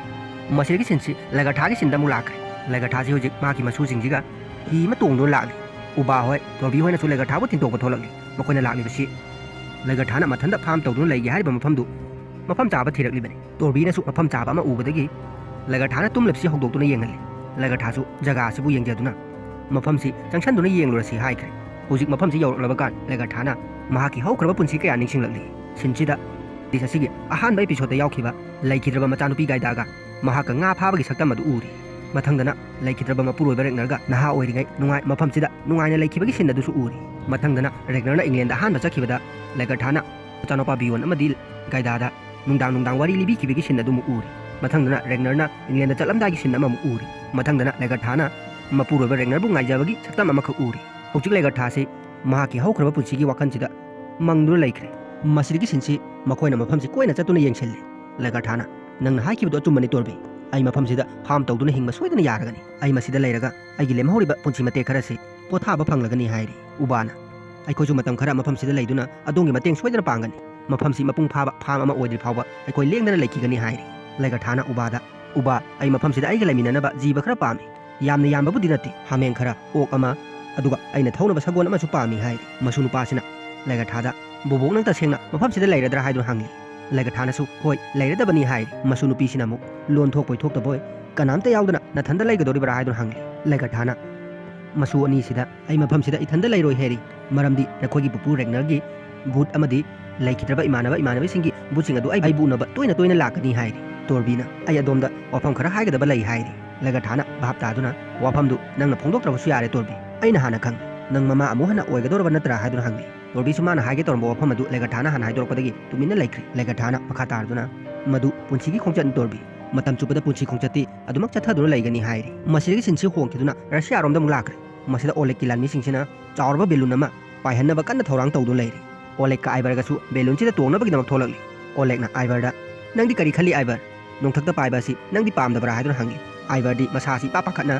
ꯃꯁꯤꯗꯒꯤ ꯁꯤꯟꯁꯤ ꯂꯒꯊꯥꯒꯤ ꯁꯤꯟꯗ ꯑꯃꯨꯛ ꯂꯥꯛꯈ꯭ꯔꯦ꯫ ꯂꯒꯊꯥꯁꯤ ꯍꯧꯖꯤꯛ ꯃꯍꯥꯛꯀꯤ ꯃꯁꯨꯁꯤꯡꯁꯤꯒ ꯍꯤ ꯑꯃ ꯇꯣꯡꯗꯨꯅ ꯂꯥꯛꯂꯤ꯫ ꯎꯕꯥ ꯍꯣꯏ, ꯇꯣꯔꯕꯤ ꯍꯣꯏꯅꯁꯨ ꯂꯒꯊꯥꯕꯨ ꯊꯤꯟꯇꯣꯛꯄ ꯊꯣꯛꯂꯛꯂꯤ꯫ ꯃꯈꯣꯏꯅ ꯂꯥꯛꯂꯤꯕꯁꯤ ꯂꯒꯊꯥꯅ ꯃꯊꯟꯇ ꯐꯥꯝ ꯇꯧꯗꯨꯅ ꯂꯩꯒꯦ ꯍꯥꯏꯔꯤꯕ ꯃꯐꯝꯗꯨ ꯃꯐꯝ ꯆꯥꯕ ꯊꯤꯔꯛꯂꯤꯕꯅꯤ꯫ ꯇꯣꯔꯕꯤꯅꯁꯨ ꯃꯐꯝ ꯆꯥꯕ ꯑꯃ ꯎꯕꯗꯒꯤ ꯂꯒꯊꯥꯅ ꯇꯨꯝꯂꯤꯕꯁꯤ ꯍꯧꯗꯣꯛꯇꯨꯅ ꯌꯦꯡꯍꯜꯂꯤ꯫ ꯂꯒꯊꯥꯁꯨ ꯖꯒꯥ ꯑꯁꯤꯕꯨ ꯌꯦꯡꯖꯗꯨꯅ, "ꯃꯐꯝꯁꯤ ꯆꯪꯁꯤꯟꯗꯨꯅ ꯌꯦꯡꯂꯨꯔꯁꯤ" ꯍꯥꯏꯈ꯭ꯔꯦ꯫ ꯍꯧꯖꯤꯛ ꯃꯐꯝꯁꯤ ꯌꯧꯔꯛꯂꯕ ꯀꯥꯟ ꯂꯒꯊꯥꯅ ꯃꯍꯥꯛꯀꯤ ꯍꯧꯈ꯭ꯔꯕ ꯄꯨꯟꯁꯤ ꯀꯌꯥ ꯅꯤꯡꯁꯤꯡꯂꯛꯂꯤ꯫ ꯁꯤꯟꯁꯤꯗ ꯗꯤꯁ ꯑꯁꯤꯒꯤ ꯑꯍꯥꯟꯕ ꯏꯄꯤꯁꯣꯗꯇ ꯌꯥꯎꯈꯤꯕ ꯂꯩꯈꯤꯗ꯭ꯔꯕ ꯃꯆꯥꯅꯨꯄꯤ ꯒꯥꯏꯗꯥꯒ ꯃꯍꯥꯛꯀ ꯉꯥ ꯐꯥꯕꯒꯤ ꯁꯛꯇꯝ ꯑꯗꯨ ꯎꯔꯤ꯫ ꯃꯊꯪꯗꯅ ꯂꯩꯈꯤꯗ꯭ꯔꯕ ꯃꯄꯨꯔꯣꯏꯕ ꯔꯦꯛꯅꯔꯒ ꯅꯍꯥ ꯑꯣꯏꯔꯤꯉꯩ ꯅꯨꯡꯉꯥꯏ-, ꯃꯐꯝꯁꯤꯗ ꯅꯨꯡꯉꯥꯏꯅ ꯂꯩꯈꯤꯕꯒꯤ ꯁꯤꯟ ꯑꯗꯨꯁꯨ ꯎꯔꯤ꯫ ꯃꯊꯪꯗꯅ ꯔꯦꯛꯅꯔꯅ ꯏꯪꯂꯦꯟꯗ ꯑꯍꯥꯟꯕ ꯆꯠꯈꯤꯕꯗ ꯂꯒꯊꯥꯅ ꯃꯆꯥꯅꯨꯄꯥ ꯕꯤꯌꯣꯟ ꯑꯃꯗꯤ ꯒꯥꯏꯗꯥꯗ ꯅꯨꯡꯗꯥꯡ ꯅꯨꯡꯗꯥꯡ ꯋꯥꯔꯤ ꯂꯤꯕꯤꯈꯤꯕꯒꯤ ꯁꯤꯟ ꯑꯗꯨꯃꯨꯛ ꯎꯔꯤ꯫ ꯃꯊꯪꯗꯅ ꯔꯦꯛꯅꯔꯅ ꯏꯪꯂꯦꯟꯗ ꯆꯠꯂꯝꯗꯥꯏꯒꯤ ꯁꯤꯟ ꯑꯃꯃꯨꯛ ꯎꯔꯤ꯫ ꯃꯊꯪꯗꯅ ꯂꯒꯊꯥꯅ ꯃꯄꯨꯔꯣꯏꯕ ꯔꯦꯛꯅꯔꯕꯨ ꯉꯥꯏꯖꯕꯒꯤ ꯁꯛꯇꯝ ꯑꯃꯈꯛ ꯎꯔꯤ꯫ ꯍꯧꯖꯤꯛ ꯂꯒꯊꯥꯁꯤ ꯃꯍꯥꯛꯀꯤ ꯍꯧꯈ꯭ꯔꯕ ꯄꯨꯟꯁꯤꯒꯤ ꯋꯥꯈꯜꯁꯤꯗ ꯃꯪꯗꯨꯅ ꯂꯩꯈ꯭ꯔꯦ꯫ ꯃꯁꯤꯗꯒꯤ ꯁꯤꯟꯁꯤ ꯃꯈꯣꯏꯅ ꯃꯐꯝꯁꯤ ꯀꯣꯏꯅ ꯆꯠꯇꯨꯅ ꯌꯦꯡꯁꯤꯜꯂꯤ꯫ ꯂꯒꯊꯥꯅ, "ꯅꯪꯅ ꯍꯥꯏꯈꯤꯕꯗꯨ ꯑꯆꯨꯝꯕꯅꯤ ꯇꯣꯔꯕꯤ꯫ ꯑꯩ ꯃꯐꯝꯁꯤꯗ ꯐꯥꯝ ꯇꯧꯗꯨꯅ ꯍꯤꯡꯕ ꯁꯣꯏꯗꯅ ꯌꯥꯔꯒꯅꯤ꯫ ꯑꯩ ꯃꯁꯤꯗ ꯂꯩꯔꯒ ꯑꯩꯒꯤ ꯂꯦꯝꯍꯧꯔꯤꯕ ꯄꯨꯟꯁꯤ ꯃꯇꯦꯛ ꯈꯔꯁꯤ ꯄꯣꯊꯥꯕ ꯐꯪꯂꯒꯅꯤ" ꯍꯥꯏꯔꯤ꯫ ꯎꯕꯥꯅ, "ꯑꯩꯈꯣꯏꯁꯨ ꯃꯇꯝ ꯈꯔ ꯃꯐꯝꯁꯤꯗ ꯂꯩꯗꯨꯅ ꯑꯗꯣꯝꯒꯤ ꯃꯇꯦꯡ ꯁꯣꯏꯗꯅ ꯄꯥꯡꯒꯅꯤ꯫ ꯃꯐꯝꯁꯤ ꯃꯄꯨꯡ ꯐꯥꯕ ꯐꯥꯝ ꯑꯃ ꯑꯣꯏꯗ꯭ꯔꯤ ꯐꯥꯎꯕ ꯑꯩꯈꯣꯏ ꯂꯦꯡꯗꯅ ꯂꯩꯈꯤꯒꯅꯤ" ꯍꯥꯏꯔꯤ꯫ ꯂꯒꯊꯥꯅ ꯎꯕꯥꯗ, "ꯎꯕꯥ, ꯑꯩ ꯃꯐꯝꯁꯤꯗ ꯑꯩꯒ ꯂꯩꯃꯤꯟꯅꯅꯕ ꯖꯤꯕ ꯈꯔ ꯄꯥꯝꯃꯤ꯫ ꯌꯥꯝꯅ ꯌꯥꯝꯕꯕꯨꯗꯤ ꯅꯠꯇꯦ, ꯍꯥꯃꯦꯡ ꯈꯔ, ꯑꯣꯛ ꯑꯃ, ꯑꯗꯨꯒ ꯑꯩꯅ ꯊꯧꯅꯕ ꯁꯒꯣꯜ ꯑꯃꯁꯨ ꯄꯥꯝꯃꯤ" ꯍꯥꯏꯔꯤ꯫ ꯃꯁꯨ ꯅꯨꯄꯥꯁꯤꯅ ꯂꯒꯊꯥꯗ, "ꯕꯣꯕꯣꯛ, ꯅꯪ ꯇꯁꯦꯡꯅ ꯃꯐꯝꯁꯤꯗ ꯂꯩꯔꯗ꯭ꯔꯥ?" ꯍꯥꯏꯗꯨꯅ ꯍꯪꯂꯤ꯫ ꯂꯒꯊꯥꯅꯁꯨ, "ꯍꯣꯏ, ꯂꯩꯔꯗꯕꯅꯤ" ꯍꯥꯏꯔꯤ꯫ ꯃꯁꯨ ꯅꯨꯄꯤꯁꯤꯅ ꯑꯃꯨꯛ, "ꯂꯣꯟ ꯊꯣꯛꯄꯣꯏ ꯊꯣꯛꯇꯕꯣꯏ ꯀꯅꯥꯝꯇ ꯌꯥꯎꯗꯅ ꯅꯊꯟꯗ ꯂꯩꯒꯗꯧꯔꯤꯕ꯭ꯔꯥ?" ꯍꯥꯏꯗꯨꯅ ꯍꯪꯂꯤ꯫ ꯂꯒꯊꯥꯅ, ꯃꯁꯨ ꯑꯅꯤꯁꯤꯗ ꯑꯩ ꯃꯐꯝꯁꯤꯗ ꯏꯊꯟꯗ ꯂꯩꯔꯣꯏ ꯍꯥꯏꯔꯤ, ꯃꯔꯝꯗꯤ ꯅꯈꯣꯏꯒꯤ ꯄꯨꯄꯨ ꯔꯦꯒꯅꯔꯒꯤ ꯚꯨꯠ ꯑꯃꯗꯤ ꯂꯩꯈꯤꯗ꯭ꯔꯕ ꯏꯃꯥꯟꯅꯕ ꯏꯃꯥꯟꯅꯕꯤꯁꯤꯡꯒꯤ ꯚꯨꯠꯁꯤꯡ ꯑꯗꯨ ꯑꯩ ꯑꯩꯕꯨ ꯎꯅꯕ ꯇꯣꯏꯅ ꯇꯣꯏꯅ ꯂꯥꯛꯀꯅꯤ ꯍꯥꯏꯔꯤ꯫ ꯇꯣꯔꯕꯤꯅ ꯑꯩ ꯑꯗꯣꯝꯗ ꯋꯥꯐꯝ ꯈꯔ ꯍꯥꯏꯒꯗꯕ ꯂꯩ ꯍꯥꯏꯔꯤ꯫ ꯂꯦꯒꯔꯊꯥꯅ ꯚꯥꯞ ꯇꯥꯗꯨꯅ ꯋꯥꯐꯝꯗꯨ ꯅꯪꯅ ꯐꯣꯡꯗꯣꯛꯇ꯭ꯔꯕꯁꯨ ꯌꯥꯔꯦ ꯇꯣꯔꯕꯤ, ꯑꯩꯅ ꯍꯥꯟꯅ ꯈꯪꯉꯤ꯫ ꯅꯪ ꯃꯃꯥ ꯑꯃꯨꯛ ꯍꯟꯅ ꯑꯣꯏꯒꯗꯧꯔꯕ ꯅꯠꯇ꯭ꯔꯥ ꯍꯥꯏꯗꯨꯅ ꯍꯪꯂꯤ꯫ ꯇꯣꯔꯕꯤꯁꯨ ꯃꯥꯅ ꯍꯥꯏꯒꯦ ꯇꯧꯔꯝꯕ ꯋꯥꯐꯝ ꯑꯗꯨ ꯂꯦꯒꯔꯊꯥꯅ ꯍꯥꯟꯅ ꯍꯥꯏꯗꯣꯔꯛꯄꯗꯒꯤ ꯇꯨꯃꯤꯟꯅ ꯂꯩꯈ꯭ꯔꯦ꯫ ꯂꯦꯒꯔꯊꯥꯅ ꯃꯈꯥ ꯇꯥꯔꯗꯨꯅ, ꯃꯗꯨ ꯄꯨꯟꯁꯤꯒꯤ ꯈꯣꯡꯆꯠꯅꯤ ꯇꯣꯔꯕꯤ, ꯃꯇꯝ ꯆꯨꯞꯄꯗ ꯄꯨꯟꯁꯤ ꯈꯣꯡꯆꯠꯇꯤ ꯑꯗꯨꯃꯛ ꯆꯠꯊꯗꯨꯅ ꯂꯩꯒꯅꯤ ꯍꯥꯏꯔꯤ꯫ ꯃꯁꯤꯗꯒꯤ ꯁꯤꯟꯁꯤ ꯍꯣꯡꯈꯤꯗꯨꯅ ꯔꯁꯤꯌꯥꯔꯣꯝꯗ ꯑꯃꯨꯛ ꯂꯥꯛꯈ꯭ꯔꯦ꯫ ꯃꯁꯤꯗ ꯑꯣꯂꯦꯛꯀꯤ ꯂꯥꯟꯃꯤꯁꯤꯡꯁꯤꯅ ꯆꯥꯎꯔꯕ ꯕꯦꯂꯨꯟ ꯑꯃ ꯄꯥꯏꯍꯟꯅꯕ ꯀꯟꯅ ꯊꯧꯔꯥꯡ ꯇꯧꯗꯨꯅ ꯂꯩꯔꯤ꯫ ꯑꯣꯂꯦꯛꯀ ꯑꯥꯏꯕꯔꯒꯁꯨ ꯕꯦꯂꯨꯟꯁꯤꯗ ꯇꯣꯡꯅꯕꯒꯤꯗꯃꯛ ꯊꯣꯛꯂꯛꯂꯤ꯫ ꯑꯣꯂꯦꯛꯅ ꯑꯥꯏꯕꯔꯗ, "ꯅꯪꯗꯤ ꯀꯔꯤ ꯈꯜꯂꯤ ꯑꯥꯏꯕꯔ? ꯅꯣꯡꯊꯛꯇ ꯄꯥꯏꯕ ꯑꯁꯤ ꯅꯪꯗꯤ ꯄꯥꯝꯗꯕ꯭ꯔꯥ?" ꯍꯥꯏꯗꯨꯅ ꯍꯪꯂꯤ꯫ ꯑꯥꯏꯕꯔꯗꯤ ꯃꯁꯥꯁꯤ ꯏꯄꯥ ꯄꯥꯈꯠꯅ,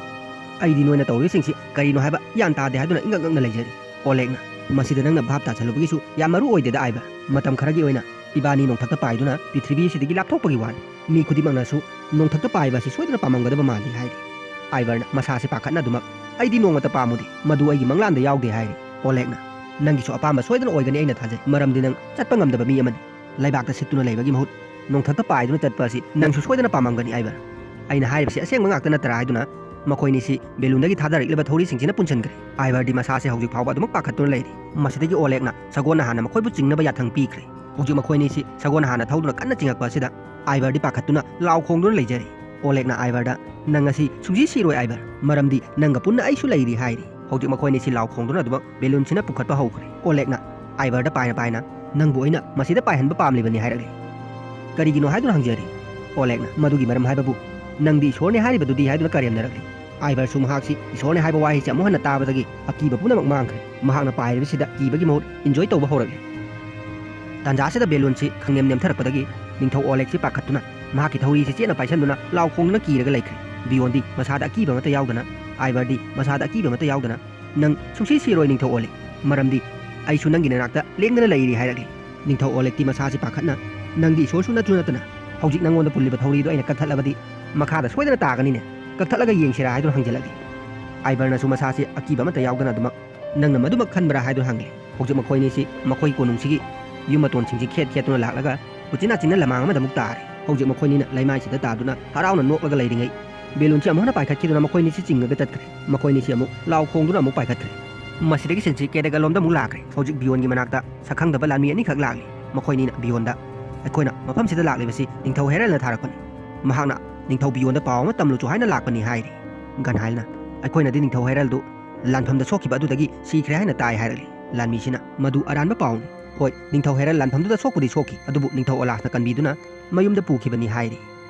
"ꯑꯩꯗꯤ ꯅꯣꯏꯅ ꯇꯧꯔꯤꯕꯁꯤꯡꯁꯤ ꯀꯔꯤꯅꯣ ꯍꯥꯏꯕ ꯒ꯭ꯌꯥꯟ ꯇꯥꯗꯦ" ꯍꯥꯏꯗꯨꯅ ꯏꯉꯛ ꯉꯛꯅ ꯂꯩꯖꯔꯤ꯫ ꯑꯣꯂꯦꯛꯅ, "ꯃꯁꯤꯗ ꯅꯪꯅ ꯚꯥꯞ ꯇꯥꯁꯜꯂꯨꯕꯒꯤꯁꯨ ꯌꯥꯝ ꯃꯔꯨ ꯑꯣꯏꯗꯦꯗ ꯑꯥꯏꯕꯔ꯫ ꯃꯇꯝ ꯈꯔꯒꯤ ꯑꯣꯏꯅ ꯏꯕꯥꯅꯤ ꯅꯣꯡꯊꯛꯇ ꯄꯥꯏꯗꯨꯅ ꯄ꯭ꯔꯤꯊꯤꯕꯤ ꯑꯁꯤꯗꯒꯤ ꯂꯥꯞꯊꯣꯛꯄꯒꯤ ꯋꯥꯅꯤ꯫ ꯃꯤ ꯈꯨꯗꯤꯡꯃꯛꯅꯁꯨ ꯅꯣꯡꯊꯛꯇ ꯄꯥꯏꯕ ꯑꯁꯤ ꯁꯣꯏꯗꯅ ꯄꯥꯝꯃꯝꯒꯗꯕ ꯃꯥꯜꯂꯤ" ꯍꯥꯏꯔꯤ꯫ ꯑꯥꯏꯕꯔꯅ ꯃꯁꯥꯁꯤ ꯄꯥꯈꯠꯅ ꯑꯗꯨꯃꯛ, "ꯑꯩꯗꯤ ꯅꯣꯡꯃꯇ ꯄꯥꯝꯃꯨꯗꯦ, ꯃꯗꯨ ꯑꯩꯒꯤ ꯃꯪꯂꯥꯟꯗ ꯌꯥꯎꯗꯦ" ꯍꯥꯏꯔꯤ꯫ ꯑꯣꯂꯦꯛꯅ, "ꯅꯪꯒꯤꯁꯨ ꯑꯄꯥꯝꯕ ꯁꯣꯏꯗꯅ ꯑꯣꯏꯒꯅꯤ ꯑꯩꯅ ꯊꯥꯖꯩ, ꯃꯔꯝꯗꯤ ꯅꯪ ꯆꯠꯄ ꯉꯝꯗꯕ ꯃꯤ ꯑꯃꯅꯤ꯫ ꯂꯩꯕꯥꯛꯇ ꯁꯤꯠꯇꯨꯅ ꯂꯩꯕꯒꯤ ꯃꯍꯨꯠ ꯅꯣꯡꯊꯛꯇ ꯄꯥꯏꯗꯨꯅ ꯆꯠꯄ ꯑꯁꯤ ꯅꯪꯁꯨ ꯁꯣꯏꯗꯅ ꯄꯥꯝꯃꯝꯒꯅꯤ ꯑꯥꯏꯕꯔ꯫ ꯑꯩꯅ ꯍꯥꯏꯔꯤꯕꯁꯤ ꯑꯁꯦꯡꯕ ꯉꯥꯛꯇ ꯅꯠꯇ꯭ꯔꯥ?" ꯍꯥꯏꯗꯨꯅ ꯃꯈꯣꯏꯅꯤꯁꯤ ꯕꯦꯂꯨꯟꯗꯒꯤ ꯊꯥꯗꯔꯛꯂꯤꯕ ꯊꯧꯔꯤꯁꯤꯡꯁꯤꯅ ꯄꯨꯟꯁꯤꯟꯈ꯭ꯔꯦ꯫ ꯑꯥꯏꯕꯔꯗꯤ ꯃꯁꯥꯁꯦ ꯍꯧꯖꯤꯛ ꯐꯥꯎꯕ ꯑꯗꯨꯃꯛ ꯄꯥꯈꯠꯇꯨꯅ ꯂꯩꯔꯤ꯫ ꯃꯁꯤꯗꯒꯤ ꯑꯣꯂꯦꯛꯅ ꯁꯒꯣꯜꯅ ꯍꯥꯟꯅ ꯃꯈꯣꯏꯕꯨ ꯆꯤꯡꯅꯕ ꯌꯥꯊꯪ ꯄꯤꯈ꯭ꯔꯦ꯫ ꯍꯧꯖꯤꯛ ꯃꯈꯣꯏꯅꯤꯁꯤ ꯁꯒꯣꯜꯅ ꯍꯥꯟꯅ ꯊꯧꯗꯨꯅ ꯀꯟꯅ ꯆꯤꯡꯉꯛꯄ ꯑꯁꯤꯗ ꯑꯥꯏꯕꯔꯗꯤ ꯄꯥꯈꯠꯇꯨꯅ ꯂꯥꯎ ꯈꯣꯡꯗꯨꯅ ꯂꯩꯖꯔꯤ꯫ ꯑꯣꯂꯦꯛꯅ ꯑꯥꯏꯕꯔꯗ, "ꯅꯪ ꯉꯁꯤ ꯁꯨꯡꯁꯤ ꯁꯤꯔꯣꯏ ꯑꯥꯏꯕꯔ, ꯃꯔꯝꯗꯤ ꯅꯪꯒ ꯄꯨꯟꯅ ꯑꯩꯁꯨ ꯂꯩꯔꯤ" ꯍꯥꯏꯔꯤ꯫ ꯍꯧꯖꯤꯛ ꯃꯈꯣꯏꯅꯤꯁꯤ ꯂꯥꯎ ꯈꯣꯡꯗꯨꯅ ꯑꯗꯨꯃꯛ ꯕꯦꯂꯨꯟꯁꯤꯅ ꯄꯨꯈꯠꯄ ꯍꯧꯈ꯭ꯔꯦ꯫ ꯑꯣꯂꯦꯛꯅ ꯑꯥꯏꯕꯔꯗ ꯄꯥꯏꯅ ꯄꯥꯏꯅ, "ꯅꯪꯕꯨ ꯑꯩꯅ ꯃꯁꯤꯗ ꯄꯥꯏꯍꯟꯕ ꯄꯥꯝꯂꯤꯕꯅꯤ" ꯍꯥꯏꯔꯛꯂꯤ꯫ "ꯀꯔꯤꯒꯤꯅꯣ?" ꯍꯥꯏꯗꯨꯅ ꯍꯪꯖꯔꯤ꯫ ꯑꯣꯂꯦꯛꯅ, "ꯃꯗꯨꯒꯤ ꯃꯔꯝ ꯍꯥꯏꯕꯕꯨ, ꯅꯪꯗꯤ ꯏꯁꯣꯔꯅꯤ ꯍꯥꯏꯔꯤꯕꯗꯨꯗꯤ" ꯍꯥꯏꯗꯨꯅ ꯀꯔꯦꯝꯅꯔꯛꯂꯤ꯫ ꯑꯥꯏꯕꯔꯁꯨ ꯃꯍꯥꯛꯁꯤ ꯏꯁꯣꯔꯅꯤ ꯍꯥꯏꯕ ꯋꯥꯍꯩꯁꯤ ꯑꯃꯨꯛ ꯍꯟꯅ ꯇꯥꯕꯗꯒꯤ ꯑꯀꯤꯕ ꯄꯨꯝꯅꯃꯛ ꯃꯥꯡꯈ꯭ꯔꯦ꯫ ꯃꯍꯥꯛꯅ ꯄꯥꯏꯔꯤꯕꯁꯤꯗ ꯀꯤꯕꯒꯤ ꯃꯍꯨꯠ ꯏꯟꯖꯣꯏ ꯇꯧꯕ ꯍꯧꯔꯛꯂꯤ꯫ ꯇꯥꯟꯖꯥꯁꯤꯗ ꯕꯦꯂꯨꯟꯁꯤ ꯈꯪꯅꯦꯝ ꯅꯦꯝꯊꯔꯛꯄꯗꯒꯤ ꯅꯤꯡꯊꯧ ꯑꯣꯂꯦꯛꯁꯤ ꯄꯥꯈꯠꯇꯨꯅ ꯃꯍꯥꯛꯀꯤ ꯊꯧꯔꯤꯁꯤ ꯆꯦꯠꯅ ꯄꯥꯏꯁꯟꯗꯨꯅ ꯂꯥꯎ ꯈꯣꯡꯗꯨꯅ ꯀꯤꯔꯒ ꯂꯩꯈ꯭ꯔꯦ꯫ ꯕꯤꯌꯣꯟꯗꯤ ꯃꯁꯥꯗ ꯑꯀꯤꯕ ꯑꯃꯠꯇ ꯌꯥꯎꯗꯅ, ꯑꯥꯏꯕꯔꯗꯤ ꯃꯁꯥꯗ ꯑꯀꯤꯕ ꯑꯃꯠꯇ ꯌꯥꯎꯗꯅ, "ꯅꯪ ꯁꯨꯡꯁꯤ ꯁꯤꯔꯣꯏ ꯅꯤꯡꯊꯧ ꯑꯣꯂꯦꯛ, ꯃꯔꯝꯗꯤ ꯑꯩꯁꯨ ꯅꯪꯒꯤ ꯅꯅꯥꯛꯇ ꯂꯦꯡꯗꯅ ꯂꯩꯔꯤ" ꯍꯥꯏꯔꯛꯂꯤ꯫ ꯅꯤꯡꯊꯧ ꯑꯣꯂꯦꯛꯇꯤ ꯃꯁꯥꯁꯤ ꯄꯥꯈꯠꯅ, "ꯅꯪꯗꯤ ꯏꯁꯣꯔꯁꯨ ꯅꯠꯁꯨ ꯅꯠꯇꯅ ꯍꯧꯖꯤꯛ ꯅꯪꯉꯣꯟꯗ ꯄꯨꯜꯂꯤꯕ ꯊꯧꯔꯤꯗꯨ ꯑꯩꯅ ꯀꯛꯊꯠꯂꯕꯗꯤ ꯃꯈꯥꯗ ꯁꯣꯏꯗꯅ ꯇꯥꯒꯅꯤꯅꯦ, ꯀꯛꯊꯠꯂꯒ ꯌꯦꯡꯁꯤꯔꯥ?" ꯍꯥꯏꯗꯨꯅ ꯍꯪꯖꯤꯜꯂꯛꯂꯤ꯫ ꯑꯥꯏꯕꯔꯅꯁꯨ ꯃꯁꯥꯁꯤ ꯑꯀꯤꯕ ꯑꯃꯠꯇ ꯌꯥꯎꯗꯅ ꯑꯗꯨꯃꯛ, "ꯅꯪꯅ ꯃꯗꯨꯃꯛ ꯈꯟꯕ꯭ꯔꯥ?" ꯍꯥꯏꯗꯨꯅ ꯍꯪꯂꯤ꯫ ꯍꯧꯖꯤꯛ ꯃꯈꯣꯏꯅꯤꯁꯤ ꯃꯈꯣꯏ ꯀꯣꯅꯨꯡꯁꯤꯒꯤ ꯌꯨꯝ ꯃꯇꯣꯟꯁꯤꯡꯁꯤ ꯈꯦꯠ ꯈꯦꯠꯇꯨꯅ ꯂꯥꯛꯂꯒ ꯎꯆꯤꯟ ꯅꯥꯆꯤꯟꯅ ꯂꯃꯥꯡ ꯑꯃꯗ ꯑꯃꯨꯛ ꯇꯥꯔꯦ꯫ ꯍꯧꯖꯤꯛ ꯃꯈꯣꯏꯅꯤꯅ ꯂꯩꯃꯥꯏꯁꯤꯗ ꯇꯥꯗꯨꯅ ꯍꯔꯥꯎꯅ ꯅꯣꯛꯂꯒ ꯂꯩꯔꯤꯉꯩ, ꯕꯦꯂꯨꯟꯁꯤ ꯑꯃꯨꯛ ꯍꯟꯅ ꯄꯥꯏꯈꯠꯈꯤꯗꯨꯅ ꯃꯈꯣꯏꯅꯤꯁꯤ ꯆꯤꯡꯉꯒ ꯆꯠꯈ꯭ꯔꯦ꯫ ꯃꯈꯣꯏꯅꯤꯁꯤ ꯑꯃꯨꯛ ꯂꯥꯎ ꯈꯣꯡꯗꯨꯅ ꯑꯃꯨꯛ ꯄꯥꯏꯈꯠꯈ꯭ꯔꯦ꯫ ꯃꯁꯤꯗꯒꯤ ꯁꯤꯟꯁꯤ ꯀꯦꯗꯦꯛ ꯑꯂꯣꯝꯗ ꯑꯃꯨꯛ ꯂꯥꯛꯈ꯭ꯔꯦ꯫ ꯍꯧꯖꯤꯛ ꯕꯤꯌꯣꯟꯒꯤ ꯃꯅꯥꯛꯇ ꯁꯛꯈꯪꯗꯕ ꯂꯥꯟꯃꯤ ꯑꯅꯤꯈꯛ ꯂꯥꯛꯂꯤ꯫ ꯃꯈꯣꯏꯅꯤꯅ ꯕꯤꯌꯣꯟꯗ, "ꯑꯩꯈꯣꯏꯅ ꯃꯐꯝꯁꯤꯗ ꯂꯥꯛꯂꯤꯕꯁꯤ ꯅꯤꯡꯊꯧ ꯍꯦꯔꯜꯅ ꯊꯥꯔꯛꯄꯅꯤ꯫ ꯃꯍꯥꯛꯅ ꯅꯤꯡꯊꯧ ꯕꯤꯌꯣꯟꯗ ꯄꯥꯎ ꯑꯃ ꯇꯝꯂꯨꯆꯣ ꯍꯥꯏꯅ ꯂꯥꯛꯄꯅꯤ" ꯍꯥꯏꯔꯤ꯫ ꯒꯟꯍꯥꯏꯜꯅ, "ꯑꯩꯈꯣꯏꯅꯗꯤ ꯅꯤꯡꯊꯧ ꯍꯦꯔꯜꯗꯨ ꯂꯥꯟꯐꯝꯗ ꯁꯣꯛꯈꯤꯕ ꯑꯗꯨꯗꯒꯤ ꯁꯤꯈ꯭ꯔꯦ ꯍꯥꯏꯅ ꯇꯥꯏ" ꯍꯥꯏꯔꯛꯂꯤ꯫ ꯂꯥꯟꯃꯤꯁꯤꯅ, "ꯃꯗꯨ ꯑꯔꯥꯟꯕ ꯄꯥꯎꯅꯤ꯫ ꯍꯣꯏ, ꯅꯤꯡꯊꯧ ꯍꯦꯔꯜ ꯂꯥꯟꯐꯝꯗꯨꯗ ꯁꯣꯛꯄꯨꯗꯤ ꯁꯣꯛꯈꯤ, ꯑꯗꯨꯕꯨ ꯅꯤꯡꯊꯧ ꯑꯣꯂꯥꯐꯅ ꯀꯟꯕꯤꯗꯨꯅ ꯃꯌꯨꯝꯗ ꯄꯨꯈꯤꯕꯅꯤ" ꯍꯥꯏꯔꯤ꯫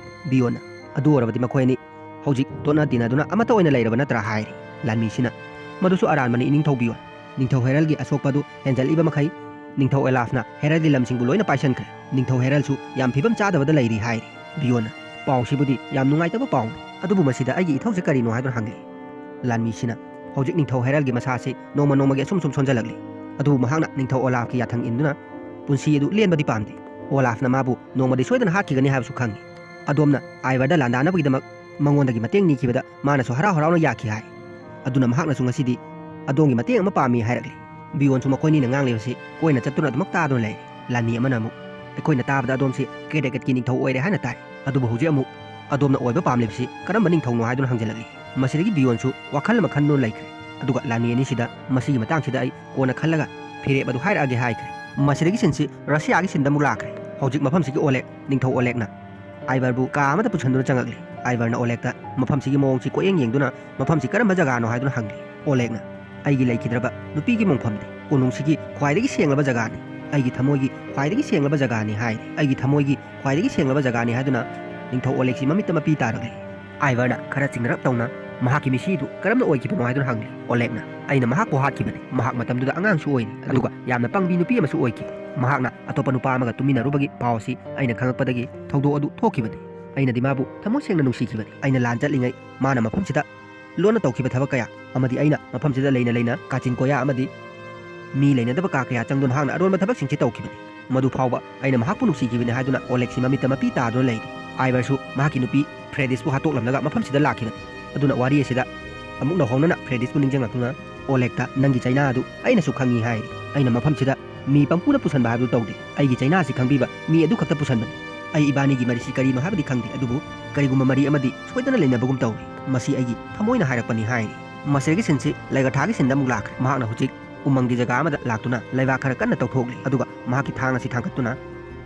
ꯕꯤꯌꯣꯟꯅ, "ꯑꯗꯨ ꯑꯣꯏꯔꯕꯗꯤ ꯃꯈꯣꯏ ꯑꯅꯤ ꯍꯧꯖꯤꯛ ꯇꯣꯠꯅ ꯇꯤꯟꯅꯗꯨꯅ ꯑꯃꯠꯇ ꯑꯣꯏꯅ ꯂꯩꯔꯕ ꯅꯠꯇ꯭ꯔꯥ?" ꯍꯥꯏꯔꯤ꯫ ꯂꯥꯟꯃꯤꯁꯤꯅ, "ꯃꯗꯨꯁꯨ ꯑꯔꯥꯟꯕꯅꯤ ꯏꯅꯤꯡꯊꯧ ꯕꯤꯌꯣꯟ꯫ ꯅꯤꯡꯊꯧ ꯍꯦꯔꯜꯒꯤ ꯑꯁꯣꯛꯄ ꯑꯗꯨ ꯍꯦꯟꯖꯜꯂꯤꯕ ꯃꯈꯩ ꯅꯤꯡꯊꯧ ꯑꯣꯂꯥꯐꯅ ꯍꯦꯔꯜꯒꯤ ꯂꯝꯁꯤꯡꯕꯨ ꯂꯣꯏꯅ ꯄꯥꯏꯁꯟꯈ꯭ꯔꯦ꯫ ꯅꯤꯡꯊꯧ ꯍꯦꯔꯜꯁꯨ ꯌꯥꯝ ꯐꯤꯕꯝ ꯆꯥꯗꯕꯗ ꯂꯩꯔꯤ" ꯍꯥꯏꯔꯤ꯫ ꯕꯤꯌꯣꯟꯅ, "ꯄꯥꯎꯁꯤꯕꯨꯗꯤ ꯌꯥꯝ ꯅꯨꯡꯉꯥꯏꯇꯕ ꯄꯥꯎꯅꯤ, ꯑꯗꯨꯕꯨ ꯃꯁꯤꯗ ꯑꯩꯒꯤ ꯏꯊꯧꯁꯦ ꯀꯔꯤꯅꯣ?" ꯍꯥꯏꯗꯨꯅ ꯍꯪꯂꯤ꯫ ꯂꯥꯟꯃꯤꯁꯤꯅ, "ꯍꯧꯖꯤꯛ ꯅꯤꯡꯊꯧ ꯍꯦꯔꯜꯒꯤ ꯃꯁꯥꯁꯤ ꯅꯣꯡꯃ ꯅꯣꯡꯃꯒꯤ ꯑꯁꯨꯝ ꯁꯨꯝ ꯁꯣꯟꯖꯜꯂꯛꯂꯤ꯫ ꯑꯗꯨꯕꯨ ꯃꯍꯥꯛꯅ ꯅꯤꯡꯊꯧ ꯑꯣꯂꯥꯐꯀꯤ ꯌꯥꯊꯪ ꯏꯟꯗꯨꯅ ꯄꯨꯟꯁꯤ ꯑꯗꯨ ꯂꯦꯟꯕꯗꯤ ꯄꯥꯝꯗꯦ꯫ ꯑꯣꯂꯥꯐꯅ ꯃꯥꯕꯨ ꯅꯣꯡꯃꯗꯤ ꯁꯣꯏꯗꯅ ꯍꯥꯠꯈꯤꯒꯅꯤ ꯍꯥꯏꯕꯁꯨ ꯈꯪꯏ꯫ ꯑꯗꯣꯝꯅ ꯑꯥꯏꯚꯔꯗ ꯂꯥꯟꯗꯥꯅꯕꯒꯤꯗꯃꯛ ꯃꯉꯣꯟꯗꯒꯤ ꯃꯇꯦꯡ ꯅꯤꯈꯤꯕꯗ ꯃꯥꯅꯁꯨ ꯍꯔꯥꯎ ꯍꯔꯥꯎꯅ ꯌꯥꯈꯤ ꯍꯥꯏ꯫ ꯑꯗꯨꯅ ꯃꯍꯥꯛꯅꯁꯨ ꯉꯁꯤꯗꯤ ꯑꯗꯣꯝꯒꯤ ꯃꯇꯦꯡ ꯑꯃ ꯄꯥꯝꯃꯤ" ꯍꯥꯏꯔꯛꯂꯤ꯫ ꯕꯤꯌꯣꯟꯁꯨ ꯃꯈꯣꯏꯅꯤꯅ ꯉꯥꯡꯂꯤꯕꯁꯤ ꯀꯣꯏꯅ ꯆꯠꯇꯨꯅ ꯑꯗꯨꯃꯛ ꯇꯥꯗꯨꯅ ꯂꯩꯔꯤ꯫ ꯂꯥꯟꯃꯤ ꯑꯃꯅ ꯑꯃꯨꯛ, "ꯑꯩꯈꯣꯏꯅ ꯇꯥꯕꯗ ꯑꯗꯣꯝꯁꯤ ꯀꯦꯗꯦꯀꯠꯀꯤ ꯅꯤꯡꯊꯧ ꯑꯣꯏꯔꯦ ꯍꯥꯏꯅ ꯇꯥꯏ, ꯑꯗꯨꯕꯨ ꯍꯧꯖꯤꯛ ꯑꯃꯨꯛ ꯑꯗꯣꯝꯅ ꯑꯣꯏꯕ ꯄꯥꯝꯂꯤꯕꯁꯤ ꯀꯔꯝꯕ ꯅꯤꯡꯊꯧꯅꯣ?" ꯍꯥꯏꯗꯨꯅ ꯍꯪꯖꯤꯜꯂꯛꯂꯤ꯫ ꯃꯁꯤꯗꯒꯤ ꯕꯤꯌꯣꯟꯁꯨ ꯋꯥꯈꯜ ꯑꯃ ꯈꯟꯗꯨꯅ ꯂꯩꯈ꯭ꯔꯦ꯫ ꯑꯗꯨꯒ ꯂꯥꯟꯃꯤ ꯑꯅꯤꯁꯤꯗ "ꯃꯁꯤꯒꯤ ꯃꯇꯥꯡꯁꯤꯗ ꯑꯩ ꯀꯣꯟꯅ ꯈꯜꯂꯒ ꯐꯤꯔꯦꯞ ꯑꯗꯨ ꯍꯥꯏꯔꯛꯑꯒꯦ" ꯍꯥꯏꯈ꯭ꯔꯦ꯫ ꯃꯁꯤꯗꯒꯤ ꯁꯤꯟꯁꯤ ꯔꯁꯤꯌꯥꯒꯤ ꯁꯤꯟꯗ ꯑꯃꯨꯛ ꯂꯥꯛꯈ꯭ꯔꯦ꯫ ꯍꯧꯖꯤꯛ ꯃꯐꯝꯁꯤꯒꯤ ꯑꯣꯂꯦꯛ, ꯅꯤꯡꯊꯧ ꯑꯣꯂꯦꯛꯅ ꯑꯥꯏꯚꯔꯕꯨ ꯀꯥ ꯑꯃꯗ ꯄꯨꯁꯤꯟꯗꯨꯅ ꯆꯪꯉꯛꯂꯤ꯫ ꯑꯥꯏꯚꯔꯅ ꯑꯣꯂꯦꯛꯇ ꯃꯐꯝꯁꯤꯒꯤ ꯃꯑꯣꯡꯁꯤ ꯀꯣꯏꯌꯦꯡ ꯌꯦꯡꯗꯨꯅ ꯃꯐꯝꯁꯤ ꯀꯔꯝꯕ ꯖꯒꯥꯅꯣ ꯍꯥꯏꯗꯨꯅ ꯍꯪꯂꯤ꯫ ꯑꯣꯂꯦꯛꯅ, "ꯑꯩꯒꯤ ꯂꯩꯈꯤꯗ꯭ꯔꯕ ꯅꯨꯄꯤꯒꯤ ꯃꯣꯡꯐꯝꯅꯤ꯫ ꯀꯣꯅꯨꯡꯁꯤꯒꯤ ꯈ꯭ꯋꯥꯏꯗꯒꯤ ꯁꯦꯡꯂꯕ ꯖꯒꯥꯅꯤ꯫ ꯑꯩꯒꯤ ꯊꯃꯣꯏꯒꯤ ꯈ꯭ꯋꯥꯏꯗꯒꯤ ꯁꯦꯡꯂꯕ ꯖꯒꯥꯅꯤ" ꯍꯥꯏꯔꯤ꯫ "ꯑꯩꯒꯤ ꯊꯃꯣꯏꯒꯤ ꯈ꯭ꯋꯥꯏꯗꯒꯤ ꯁꯦꯡꯂꯕ ꯖꯒꯥꯅꯤ" ꯍꯥꯏꯗꯨꯅ ꯅꯤꯡꯊꯧ ꯑꯣꯂꯦꯛꯁꯤ ꯃꯃꯤꯠꯇ ꯃꯄꯤ ꯇꯥꯔꯛꯂꯤ꯫ ꯑꯥꯏꯚꯔꯅ ꯈꯔ ꯆꯤꯡꯅꯔꯞ ꯇꯧꯅ, "ꯃꯍꯥꯛꯀꯤ ꯃꯤꯁꯤꯗꯨ ꯀꯔꯝꯅ ꯑꯣꯏꯈꯤꯕꯅꯣ?" ꯍꯥꯏꯗꯨꯅ ꯍꯪꯂꯤ꯫ ꯑꯣꯂꯦꯛꯅ, "ꯑꯩꯅ ꯃꯍꯥꯛꯄꯨ ꯍꯥꯠꯈꯤꯕꯅꯤ꯫ ꯃꯍꯥꯛ ꯃꯇꯝꯗꯨꯗ ꯑꯉꯥꯡꯁꯨ ꯑꯣꯏꯔꯤ, ꯑꯗꯨꯒ ꯌꯥꯝꯅ ꯄꯪꯕꯤ ꯅꯨꯄꯤ ꯑꯃꯁꯨ ꯑꯣꯏꯈꯤ꯫ ꯃꯍꯥꯛꯅ ꯑꯇꯣꯞꯄ ꯅꯨꯄꯥ ꯑꯃꯒ ꯇꯨꯃꯤꯟꯅꯔꯨꯕꯒꯤ ꯄꯥꯎ ꯑꯁꯤ ꯑꯩꯅ ꯈꯪꯂꯛꯄꯗꯒꯤ ꯊꯧꯗꯣꯛ ꯑꯗꯨ ꯊꯣꯛꯈꯤꯕꯅꯤ꯫ ꯑꯩꯅꯗꯤ ꯃꯥꯕꯨ ꯊꯃꯣꯏ ꯁꯦꯡꯅ ꯅꯨꯡꯁꯤꯈꯤꯕꯅꯤ꯫ ꯑꯩꯅ ꯂꯥꯟ ꯆꯠꯂꯤꯉꯩ ꯃꯥꯅ ꯃꯐꯝꯁꯤꯗ ꯂꯣꯟꯅ ꯇꯧꯈꯤꯕ ꯊꯕꯛ ꯀꯌꯥ, ꯑꯃꯗꯤ ꯑꯩꯅ ꯃꯐꯝꯁꯤꯗ ꯂꯩꯅ ꯂꯩꯅ ꯀꯥꯆꯤꯟ ꯀꯣꯌꯥ ꯑꯃꯗꯤ ꯃꯤ ꯂꯩꯅꯗꯕ ꯀꯥ ꯀꯌꯥ ꯆꯪꯗꯨꯅ ꯃꯍꯥꯛꯅ ꯑꯔꯣꯟꯕ ꯊꯕꯛꯁꯤꯡꯁꯤ ꯇꯧꯈꯤꯕꯅꯤ꯫ ꯃꯗꯨ ꯐꯥꯎꯕ ꯑꯩꯅ ꯃꯍꯥꯛꯄꯨ ꯅꯨꯡꯁꯤꯈꯤꯕꯅꯤ" ꯍꯥꯏꯗꯨꯅ ꯑꯣꯂꯦꯛꯁꯤ ꯃꯃꯤꯠꯇ ꯃꯄꯤ ꯇꯥꯗꯨꯅ ꯂꯩꯔꯤ꯫ ꯑꯥꯏꯚꯔꯁꯨ ꯃꯍꯥꯛꯀꯤ ꯅꯨꯄꯤ ꯐ꯭ꯔꯦꯗꯤꯁꯄꯨ ꯍꯥꯠꯇꯣꯛꯂꯝꯂꯒ ꯃꯐꯝꯁꯤꯗ ꯂꯥꯛꯈꯤꯕꯅꯤ꯫ ꯑꯗꯨꯅ ꯋꯥꯔꯤ ꯑꯁꯤꯗ ꯑꯃꯨꯛ ꯅꯧꯍꯧꯅꯅ ꯐ꯭ꯔꯦꯗꯤꯁꯄꯨ ꯅꯤꯡꯁꯤꯡꯂꯛꯇꯨꯅ ꯑꯣꯂꯦꯛꯇ, "ꯅꯪꯒꯤ ꯆꯩꯅꯥ ꯑꯗꯨ ꯑꯩꯅꯁꯨ ꯈꯪꯉꯤ" ꯍꯥꯏꯔꯤ꯫ "ꯑꯩꯅ ꯃꯐꯝꯁꯤꯗ ꯃꯤ ꯄꯪꯄꯨꯗ ꯄꯨꯁꯟꯕ ꯍꯥꯏꯕꯗꯨ ꯇꯧꯗꯦ꯫ ꯑꯩꯒꯤ ꯆꯩꯅꯥ ꯑꯁꯤ ꯈꯪꯕꯤꯕ ꯃꯤ ꯑꯗꯨꯈꯛꯇ ꯄꯨꯁꯟꯕꯅꯤ꯫ ꯑꯩ ꯏꯕꯥꯅꯤꯒꯤ ꯃꯔꯤꯁꯤ ꯀꯔꯤꯅꯣ ꯍꯥꯏꯕꯗꯤ ꯈꯪꯗꯦ, ꯑꯗꯨꯕꯨ ꯀꯔꯤꯒꯨꯝꯕ ꯃꯔꯤ ꯑꯃꯗꯤ ꯁꯣꯏꯗꯅ ꯂꯩꯅꯕꯒꯨꯝ ꯇꯧꯏ꯫ ꯃꯁꯤ ꯑꯩꯒꯤ ꯊꯃꯣꯏꯅ ꯍꯥꯏꯔꯛꯄꯅꯤ ꯍꯥꯏꯔꯤ꯫ ꯃꯁꯤꯗꯒꯤ ꯁꯤꯟꯁꯤ ꯂꯩꯒꯊꯥꯒꯤ ꯁꯤꯟꯗ ꯑꯃꯨꯛ ꯂꯥꯛꯈ꯭ꯔꯦ꯫ ꯃꯍꯥꯛꯅ ꯍꯧꯖꯤꯛ ꯎꯃꯪꯒꯤ ꯖꯒꯥ ꯑꯃꯗ ꯂꯥꯛꯇꯨꯅ ꯂꯩꯕꯥꯛ ꯈꯔ ꯀꯟꯅ ꯇꯧꯊꯣꯛꯂꯤ, ꯑꯗꯨꯒ ꯃꯍꯥꯛꯀꯤ ꯊꯥꯡ ꯑꯁꯤ ꯊꯥꯡꯒꯠꯇꯨꯅ,